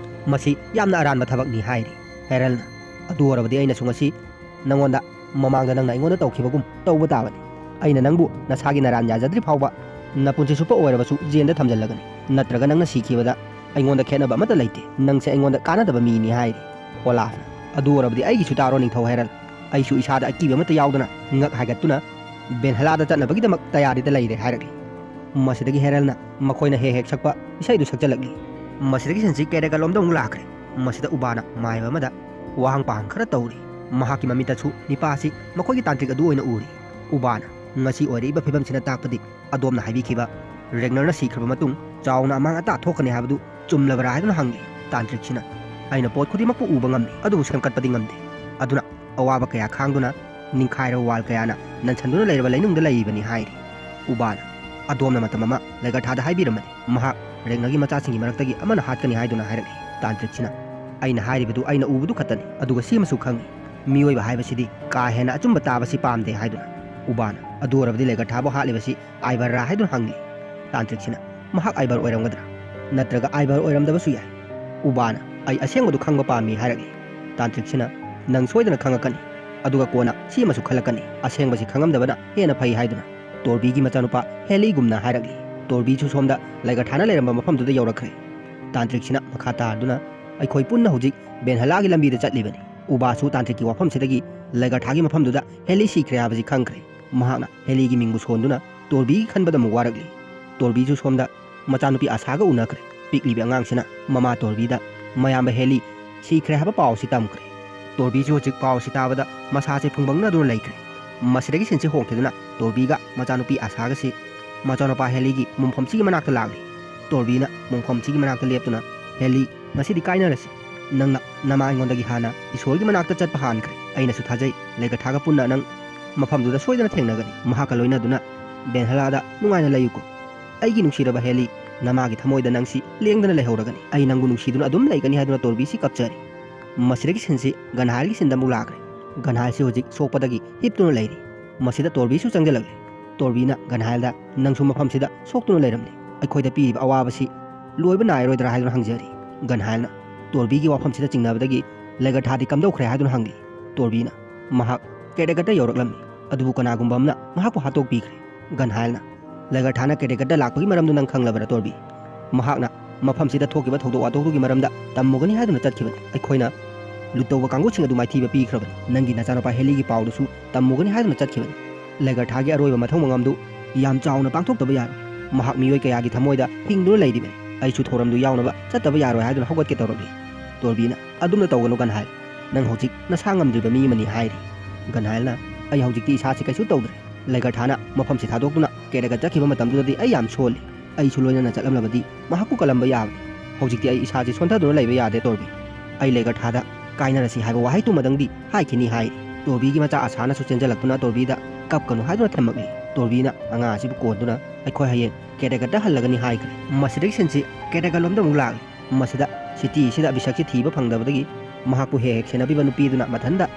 ꯃꯁꯤ ꯌꯥꯝꯅ ꯑꯔꯥꯟꯕ ꯊꯕꯛꯅꯤ" ꯍꯥꯏꯔꯤ꯫ ꯍꯦꯔꯜꯅ, "ꯑꯗꯨ ꯑꯣꯏꯔꯕꯗꯤ ꯑꯩꯅꯁꯨ ꯉꯁꯤ ꯅꯉꯣꯟꯗ ꯃꯃꯥꯡꯗ ꯅꯪꯅ ꯑꯩꯉꯣꯟꯗ ꯇꯧꯈꯤꯕꯒꯨꯝ ꯇꯧꯕ ꯇꯥꯕꯅꯤ꯫ ꯑꯩꯅ ꯅꯪꯕꯨ ꯅꯁꯥꯒꯤ ꯅꯔꯥꯟ ꯌꯥꯖꯗ꯭ꯔꯤ ꯐꯥꯎꯕ ꯅꯄꯨꯟꯁꯤ ꯆꯨꯞꯄ ꯑꯣꯏꯔꯕꯁꯨ ꯖꯦꯜꯗ ꯊꯝꯖꯤꯜꯂꯒꯅꯤ꯫ ꯅꯠꯇ꯭ꯔꯒ ꯅꯪꯅ ꯁꯤꯈꯤꯕꯗ ꯑꯩꯉꯣꯟꯗ ꯈꯦꯠꯅꯕ ꯑꯃꯠꯇ ꯂꯩꯇꯦ꯫ ꯅꯪꯁꯦ ꯑꯩꯉꯣꯟꯗ ꯀꯥꯟꯅꯗꯕ ꯃꯤꯅꯤ" ꯍꯥꯏꯔꯤ꯫ ꯑꯣꯂꯥꯐꯅ, "ꯑꯗꯨ ꯑꯣꯏꯔꯕꯗꯤ ꯑꯩꯒꯤꯁꯨ ꯇꯥꯔꯣ ꯅꯤꯡꯊꯧ ꯍꯦꯔꯜ꯫ ꯑꯩꯁꯨ ꯏꯁꯥꯗ ꯑꯀꯤꯕ ꯑꯃꯠꯇ ꯌꯥꯎꯗꯅ ꯉꯛ ꯍꯥꯏꯒꯠꯇꯨꯅ ꯚꯦꯟꯍꯂꯥꯗ ꯆꯠꯅꯕꯒꯤꯗꯃꯛ ꯇꯌꯥꯔꯤꯗ ꯂꯩꯔꯦ" ꯍꯥꯏꯔꯛꯂꯤ꯫ ꯃꯁꯤꯗꯒꯤ ꯍꯦꯔꯜꯅ ꯃꯈꯣꯏꯅ ꯍꯦꯛ ꯍꯦꯛ ꯁꯛꯄ ꯏꯁꯩꯗꯨ ꯁꯛꯆꯜꯂꯛꯂꯤ꯫ ꯃꯁꯤꯗꯒꯤ ꯁꯤꯟꯁꯤ ꯀꯦꯔꯦꯒꯜ ꯂꯣꯝꯗ ꯑꯃꯨꯛ ꯂꯥꯛꯈ꯭ꯔꯦ꯫ ꯃꯁꯤꯗ ꯎꯕꯥꯅ ꯃꯥꯏꯕ ꯑꯃꯗ ꯋꯥꯍꯪ ꯄꯥꯍꯪ ꯈꯔ ꯇꯧꯔꯤ꯫ ꯃꯍꯥꯛꯀꯤ ꯃꯃꯤꯠꯇꯁꯨ ꯅꯤꯄꯥ ꯑꯁꯤ ꯃꯈꯣꯏꯒꯤ ꯇꯥꯟꯇ꯭ꯔꯤꯛ ꯑꯗꯨ ꯑꯣꯏꯅ ꯎꯔꯤ꯫ ꯎꯕꯥꯅ, "ꯉꯁꯤ ꯑꯣꯏꯔꯛꯏꯕ ꯐꯤꯕꯝꯁꯤꯅ ꯇꯥꯛꯄꯗꯤ ꯑꯗꯣꯝꯅ ꯍꯥꯏꯕꯤꯈꯤꯕ ꯔꯦꯒꯅꯔꯅ ꯁꯤꯈ꯭ꯔꯕ ꯃꯇꯨꯡ ꯆꯥꯎꯅ ꯑꯃꯥꯡ ꯑꯇꯥ ꯊꯣꯛꯀꯅꯤ ꯍꯥꯏꯕꯗꯨ ꯆꯨꯝꯂꯕ꯭ꯔꯥ?" ꯍꯥꯏꯗꯨꯅ ꯍꯪꯂꯤ꯫ ꯇꯥꯟꯇ꯭ꯔꯤꯛꯁꯤꯅ, "ꯑꯩꯅ ꯄꯣꯠ ꯈꯨꯗꯤꯡꯃꯛꯄꯨ ꯎꯕ ꯉꯝꯃꯤ, ꯑꯗꯨꯕꯨ ꯁꯦꯝꯒꯠꯄꯗꯤ ꯉꯝꯗꯦ꯫ ꯑꯗꯨꯅ ꯑꯋꯥꯕ ꯀꯌꯥ ꯈꯥꯡꯗꯨꯅ ꯅꯤꯡꯈꯥꯏꯔꯕ ꯋꯥꯜ ꯀꯌꯥꯅ ꯅꯟꯁꯟꯗꯨꯅ ꯂꯩꯔꯕ ꯂꯩꯅꯨꯡꯗ ꯂꯩꯔꯤꯕꯅꯤ" ꯍꯥꯏꯔꯤ꯫ ꯎꯕꯥꯅ, "ꯑꯗꯣꯝꯅ ꯃꯇꯝ ꯑꯃ ꯂꯩꯒꯔꯊꯥꯗ ꯍꯥꯏꯕꯤꯔꯝꯕꯅꯤ, ꯃꯍꯥꯛ ꯔꯦꯒꯅꯔꯒꯤ ꯃꯆꯥꯁꯤꯡꯒꯤ ꯃꯔꯛꯇꯒꯤ ꯑꯃꯅ ꯍꯥꯠꯀꯅꯤ ꯍꯥꯏꯗꯨꯅ" ꯍꯥꯏꯔꯛꯂꯤ꯫ ꯇꯥꯟꯇ꯭ꯔꯤꯛꯁꯤꯅ, "ꯑꯩꯅ ꯍꯥꯏꯔꯤꯕꯗꯨ ꯑꯩꯅ ꯎꯕꯗꯨ ꯈꯛꯇꯅꯤ, ꯑꯗꯨꯒ ꯁꯤꯃꯁꯨ ꯈꯪꯏ, ꯃꯤꯑꯣꯏꯕ ꯍꯥꯏꯕꯁꯤꯗꯤ ꯀꯥ ꯍꯦꯟꯅ ꯑꯆꯨꯝꯕ ꯇꯥꯕꯁꯤ ꯄꯥꯝꯗꯦ" ꯍꯥꯏꯗꯨꯅ꯫ ꯎꯕꯥꯅ, "ꯑꯗꯨ ꯑꯣꯏꯔꯕꯗꯤ ꯂꯩꯒꯔꯊꯥꯕꯨ ꯍꯥꯠꯂꯤꯕꯁꯤ ꯑꯥꯏꯕꯔꯔꯥ?" ꯍꯥꯏꯗꯨꯅ ꯍꯪꯂꯤ꯫ ꯇꯥꯟꯇ꯭ꯔꯤꯛꯁꯤꯅ, "ꯃꯍꯥꯛ ꯑꯥꯏꯕꯔ ꯑꯣꯏꯔꯝꯒꯗ꯭ꯔꯥ? ꯅꯠꯇ꯭ꯔꯒ ꯑꯥꯏꯕꯔ ꯑꯣꯏꯔꯝꯗꯕꯁꯨ ꯌꯥꯏ"꯫ ꯎꯕꯥꯅ, "ꯑꯩ ꯑꯁꯦꯡꯕꯗꯨ ꯈꯪꯕ ꯄꯥꯝꯃꯤ" ꯍꯥꯏꯔꯛꯂꯤ꯫ ꯇꯥꯟꯇ꯭ꯔꯤꯛꯁꯤꯅ, "ꯅꯪ ꯁꯣꯏꯗꯅ ꯈꯪꯉꯛꯀꯅꯤ, ꯑꯗꯨꯒ ꯀꯣꯟꯅ ꯁꯤ ꯑꯃꯁꯨ ꯈꯜꯂꯛꯀꯅꯤ, ꯑꯁꯦꯡꯕꯁꯤ ꯈꯪꯉꯝꯗꯕꯅ ꯍꯦꯟꯅ ꯐꯩ" ꯍꯥꯏꯗꯨꯅ ꯇꯣꯔꯕꯤꯒꯤ ꯃꯆꯥꯅꯨꯄꯥ ꯍꯦꯂꯤꯒꯨꯝꯅ ꯍꯥꯏꯔꯛꯂꯤ꯫ ꯇꯣꯔꯕꯤꯁꯨ ꯁꯣꯝꯗ ꯂꯩꯒꯔꯊꯥꯅ ꯂꯩꯔꯝꯕ ꯃꯐꯝꯗꯨꯗ ꯌꯧꯔꯛꯈ꯭ꯔꯦ꯫ ꯇꯥꯟꯇ꯭ꯔꯤꯛꯁꯤꯅ ꯃꯈꯥ ꯇꯥꯗꯨꯅ, "ꯑꯩꯈꯣꯏ ꯄꯨꯟꯅ ꯍꯧꯖꯤꯛ ꯕꯦꯟꯍꯂꯥꯒꯤ ꯂꯝꯕꯤꯗ ꯆꯠꯂꯤꯕꯅꯤ"꯫ ꯎꯕꯥꯁꯨ ꯇꯥꯟꯇ꯭ꯔꯤꯛꯀꯤ ꯋꯥꯐꯝꯁꯤꯗꯒꯤ ꯂꯩꯒꯔꯊꯥꯒꯤ ꯃꯐꯝꯗꯨꯗ ꯍꯦꯂꯤ ꯁꯤꯈ꯭ꯔꯦ ꯍꯥꯏꯕꯁꯤ ꯈꯪꯈ꯭ꯔꯦ꯫ ꯃꯍꯥꯛꯅ ꯍꯦꯂꯤꯒꯤ ꯃꯤꯡꯕꯨ ꯁꯣꯟꯗꯨꯅ ꯇꯣꯔꯕꯤꯒꯤ ꯈꯟꯕꯗ ꯑꯃꯨꯛ ꯋꯥꯔꯛꯂꯤ꯫ ꯇꯣꯔꯕꯤꯁꯨ ꯁꯣꯝꯗ ꯃꯆꯥꯅꯨꯄꯤ ꯑꯥꯁꯥꯒ ꯎꯅꯈ꯭ꯔꯦ꯫ ꯄꯤꯛꯂꯤꯕꯤ ꯑꯉꯥꯡꯁꯤꯅ ꯃꯃꯥ ꯇꯣꯔꯕꯤꯗ, "ꯃꯌꯥꯝꯕ ꯍꯦꯂꯤ ꯁꯤꯈ꯭ꯔꯦ" ꯍꯥꯏꯕ ꯄꯥꯎ ꯑꯁꯤ ꯇꯝꯈ꯭ꯔꯦ꯫ ꯇꯣꯔꯕꯤꯁꯨ ꯍꯧꯖꯤꯛ ꯄꯥꯎ ꯑꯁꯤ ꯇꯥꯕꯗ ꯃꯁꯥꯁꯦ ꯐꯨꯡꯕꯪꯅꯗꯨꯅ ꯂꯩꯈ꯭ꯔꯦ꯫ ꯃꯁꯤꯗꯒꯤ ꯁꯤꯟꯁꯤ ꯍꯣꯡꯈꯤꯗꯨꯅ ꯇꯣꯔꯕꯤꯒ ꯃꯆꯥꯅꯨꯄꯤ ꯑꯥꯁꯥꯒꯁꯤ ꯃꯆꯥꯅꯨꯄꯥ ꯍꯦꯂꯤꯒꯤ ꯃꯣꯡꯐꯝꯁꯤꯒꯤ ꯃꯅꯥꯛꯇ ꯂꯥꯛꯂꯤ꯫ ꯇꯣꯔꯕꯤꯅ ꯃꯣꯡꯐꯝꯁꯤꯒꯤ ꯃꯅꯥꯛꯇ ꯂꯦꯞꯇꯨꯅ, "ꯍꯦꯂꯤ, ꯉꯁꯤꯗꯤ ꯀꯥꯏꯅꯔꯁꯤ꯫ ꯅꯪꯅ ꯅꯃꯥ ꯑꯩꯉꯣꯟꯗꯒꯤ ꯍꯥꯟꯅ ꯏꯁꯣꯔꯒꯤ ꯃꯅꯥꯛꯇ ꯆꯠꯄ ꯍꯥꯟꯈ꯭ꯔꯦ꯫ ꯑꯩꯅꯁꯨ ꯊꯥꯖꯩ, ꯂꯩꯒꯊꯥꯒ ꯄꯨꯟꯅ ꯅꯪ ꯃꯐꯝꯗꯨꯗ ꯁꯣꯏꯗꯅ ꯊꯦꯡꯅꯒꯅꯤ꯫ ꯃꯍꯥꯛꯀ ꯂꯣꯏꯅꯗꯨꯅ ꯕꯦꯟꯍꯂꯥꯗ ꯅꯨꯡꯉꯥꯏꯅ ꯂꯩꯌꯨꯀꯣ꯫ ꯑꯩꯒꯤ ꯅꯨꯡꯁꯤꯔꯕ ꯍꯦꯂꯤ, ꯅꯃꯥꯒꯤ ꯊꯃꯣꯏꯗ ꯅꯪꯁꯤ ꯂꯦꯡꯗꯅ ꯂꯩꯍꯧꯔꯒꯅꯤ꯫ ꯑꯩ ꯅꯪꯕꯨ ꯅꯨꯡꯁꯤꯗꯨꯅ ꯑꯗꯨꯝ ꯂꯩꯒꯅꯤ" ꯍꯥꯏꯗꯨꯅ ꯇꯣꯔꯕꯤꯁꯤ ꯀꯞꯆꯔꯤ꯫ ꯃꯁꯤꯗꯒꯤ ꯁꯤꯟꯁꯤ ꯒꯟꯍꯥꯏꯜꯒꯤ ꯁꯤꯟꯗ ꯑꯃꯨꯛ ꯂꯥꯛꯈ꯭ꯔꯦ꯫ ꯒꯟꯍꯥꯏꯜꯁꯤ ꯍꯧꯖꯤꯛ ꯁꯣꯛꯄꯗꯒꯤ ꯍꯤꯞꯇꯨꯅ ꯂꯩꯔꯤ꯫ ꯃꯁꯤꯗ ꯇꯣꯔꯕꯤꯁꯨ ꯆꯪꯁꯤꯜꯂꯛꯂꯦ꯫ ꯇꯣꯔꯕꯤꯅ ꯒꯟꯍꯥꯏꯜꯗ, "ꯅꯪꯁꯨ ꯃꯐꯝꯁꯤꯗ ꯁꯣꯛꯇꯨꯅ ꯂꯩꯔꯝꯂꯦ꯫ ꯑꯩꯈꯣꯏꯗ ꯄꯤꯔꯤꯕ ꯑꯋꯥꯕꯁꯤ ꯂꯣꯏꯕ ꯅꯥꯏꯔꯣꯏꯗ꯭ꯔꯥ?" ꯍꯥꯏꯗꯨꯅ ꯍꯪꯖꯔꯤ꯫ ꯒꯟꯍꯥꯏꯜꯅ ꯇꯣꯔꯕꯤꯒꯤ ꯋꯥꯐꯝꯁꯤꯗ ꯆꯤꯡꯅꯕꯗꯒꯤ ꯂꯩꯒꯔꯊꯥꯗꯤ ꯀꯝꯗꯧꯈ꯭ꯔꯦ ꯍꯥꯏꯗꯨꯅ ꯍꯪꯂꯤ꯫ ꯇꯣꯔꯕꯤꯅ, "ꯃꯍꯥꯛ ꯀꯦꯗꯒꯠꯇ ꯌꯧꯔꯛꯂꯝꯃꯤ, ꯑꯗꯨꯕꯨ ꯀꯅꯥꯒꯨꯝꯕ ꯑꯃꯅ ꯃꯍꯥꯛꯄꯨ ꯍꯥꯠꯇꯣꯛꯄꯤꯈ꯭ꯔꯦ"꯫ ꯒꯟꯍꯥꯏꯜꯅ, "ꯂꯩꯒꯔꯊꯥꯅ ꯀꯦꯗꯒꯠꯇ ꯂꯥꯛꯄꯒꯤ ꯃꯔꯝꯗꯨ ꯅꯪ ꯈꯪꯂꯕꯔꯥ, ꯇꯣꯔꯕꯤ? ꯃꯍꯥꯛꯅ ꯃꯐꯝꯁꯤꯗ ꯊꯣꯛꯈꯤꯕ ꯊꯧꯗꯣꯛ ꯋꯥꯊꯣꯛꯇꯨꯒꯤ ꯃꯔꯝꯗ ꯇꯝꯃꯨꯒꯅꯤ ꯍꯥꯏꯗꯨꯅ ꯆꯠꯈꯤꯕꯅꯤ꯫ ꯑꯩꯈꯣꯏꯅ ꯂꯨꯠ ꯇꯧꯕ ꯀꯥꯡꯕꯨꯁꯤꯡ ꯑꯗꯨ ꯃꯥꯏꯊꯤꯕ ꯄꯤꯈ꯭ꯔꯕꯅꯤ꯫ ꯅꯪꯒꯤ ꯅꯆꯥꯅꯨꯄꯥ ꯍꯦꯂꯤꯒꯤ ꯄꯥꯎꯗꯨꯁꯨ ꯇꯝꯃꯨꯒꯅꯤ ꯍꯥꯏꯗꯨꯅ ꯆꯠꯈꯤꯕꯅꯤ꯫ ꯂꯩꯒꯔꯊꯥꯒꯤ ꯑꯔꯣꯏꯕ ꯃꯊꯧ ꯃꯉꯝꯗꯨ ꯌꯥꯝ ꯆꯥꯎꯅ ꯄꯥꯡꯊꯣꯛꯇꯕ ꯌꯥꯔꯣꯏ꯫ ꯃꯍꯥꯛ ꯃꯤꯑꯣꯏ ꯀꯌꯥꯒꯤ ꯊꯃꯣꯏꯗ ꯍꯤꯡꯗꯨꯅ ꯂꯩꯔꯤꯕꯅꯤ꯫ ꯑꯩꯁꯨ ꯊꯧꯔꯝꯗꯨ ꯌꯥꯎꯅꯕ ꯆꯠꯇꯕ ꯌꯥꯔꯣꯏ" ꯍꯥꯏꯗꯨꯅ ꯍꯧꯒꯠꯀꯦ ꯇꯧꯔꯛꯂꯤ꯫ ꯇꯣꯔꯕꯤꯅ, "ꯑꯗꯨꯝꯅ ꯇꯧꯒꯅꯨ, ꯒꯟꯍꯥꯏꯜ꯫ ꯅꯪ ꯍꯧꯖꯤꯛ ꯅꯁꯥ ꯉꯝꯗ꯭ꯔꯤꯕ ꯃꯤ ꯑꯃꯅꯤ" ꯍꯥꯏꯔꯤ꯫ ꯒꯟꯍꯥꯏꯜꯅ, "ꯑꯩ ꯍꯧꯖꯤꯛꯇꯤ ꯏꯁꯥꯁꯤ ꯀꯩꯁꯨ ꯇꯧꯗ꯭ꯔꯦ꯫ ꯂꯩꯒꯔꯊꯥꯅ ꯃꯐꯝꯁꯤ ꯊꯥꯗꯣꯛꯇꯨꯅ ꯀꯦꯗꯒꯠ ꯆꯠꯈꯤꯕ ꯃꯇꯝꯗꯨꯗꯗꯤ ꯑꯩ ꯌꯥꯝ ꯁꯣꯜꯂꯤ꯫ ꯑꯩꯁꯨ ꯂꯣꯏꯅꯅ ꯆꯠꯂꯝꯂꯕꯗꯤ ꯃꯍꯥꯛꯄꯨ ꯀꯜꯂꯝꯕ ꯌꯥꯕꯅꯤ꯫ ꯍꯧꯖꯤꯛꯇꯤ ꯑꯩ ꯏꯁꯥꯁꯤ ꯁꯣꯟꯊꯗꯨꯅ ꯂꯩꯕ ꯌꯥꯗꯦ, ꯇꯣꯔꯕꯤ꯫ ꯑꯩ ꯂꯩꯒꯔꯊꯥꯗ ꯀꯥꯏꯅꯔꯁꯤ ꯍꯥꯏꯕ ꯋꯥꯍꯩ ꯇꯨꯃꯗꯪꯗꯤ ꯍꯥꯏꯈꯤꯅꯤ" ꯍꯥꯏꯔꯤ꯫ ꯇꯣꯔꯕꯤꯒꯤ ꯃꯆꯥ ꯑꯁꯥꯅꯁꯨ ꯆꯦꯟꯖꯜꯂꯛꯇꯨꯅ ꯇꯣꯔꯕꯤꯗ, "ꯀꯞꯀꯅꯨ" ꯍꯥꯏꯗꯨꯅ ꯊꯦꯝꯃꯛꯂꯤ꯫ ꯇꯣꯔꯕꯤꯅ ꯑꯉꯥꯡ ꯑꯁꯤꯕꯨ ꯀꯣꯟꯗꯨꯅ, "ꯑꯩꯈꯣꯏ ꯍꯌꯦꯡ ꯀꯦꯗꯒꯠꯇ ꯍꯜꯂꯒꯅꯤ" ꯍꯥꯏꯈ꯭ꯔꯦ꯫ ꯃꯁꯤꯗꯒꯤ ꯁꯤꯟꯁꯤ ꯀꯦꯗꯒꯠꯂꯣꯝꯗ ꯑꯃꯨꯛ ꯂꯥꯛꯂꯤ꯫ ꯃꯁꯤꯗ ꯁꯤꯇꯤ ꯑꯁꯤꯗ ꯕꯤꯁꯛꯁꯤ ꯊꯤꯕ ꯐꯪꯗꯕꯗꯒꯤ ꯃꯍꯥꯛꯄꯨ ꯍꯦꯛ ꯍꯦꯛ ꯁꯦꯟꯅꯕꯤꯕ ꯅꯨꯄꯤꯗꯨꯅ ꯃꯊꯟꯇ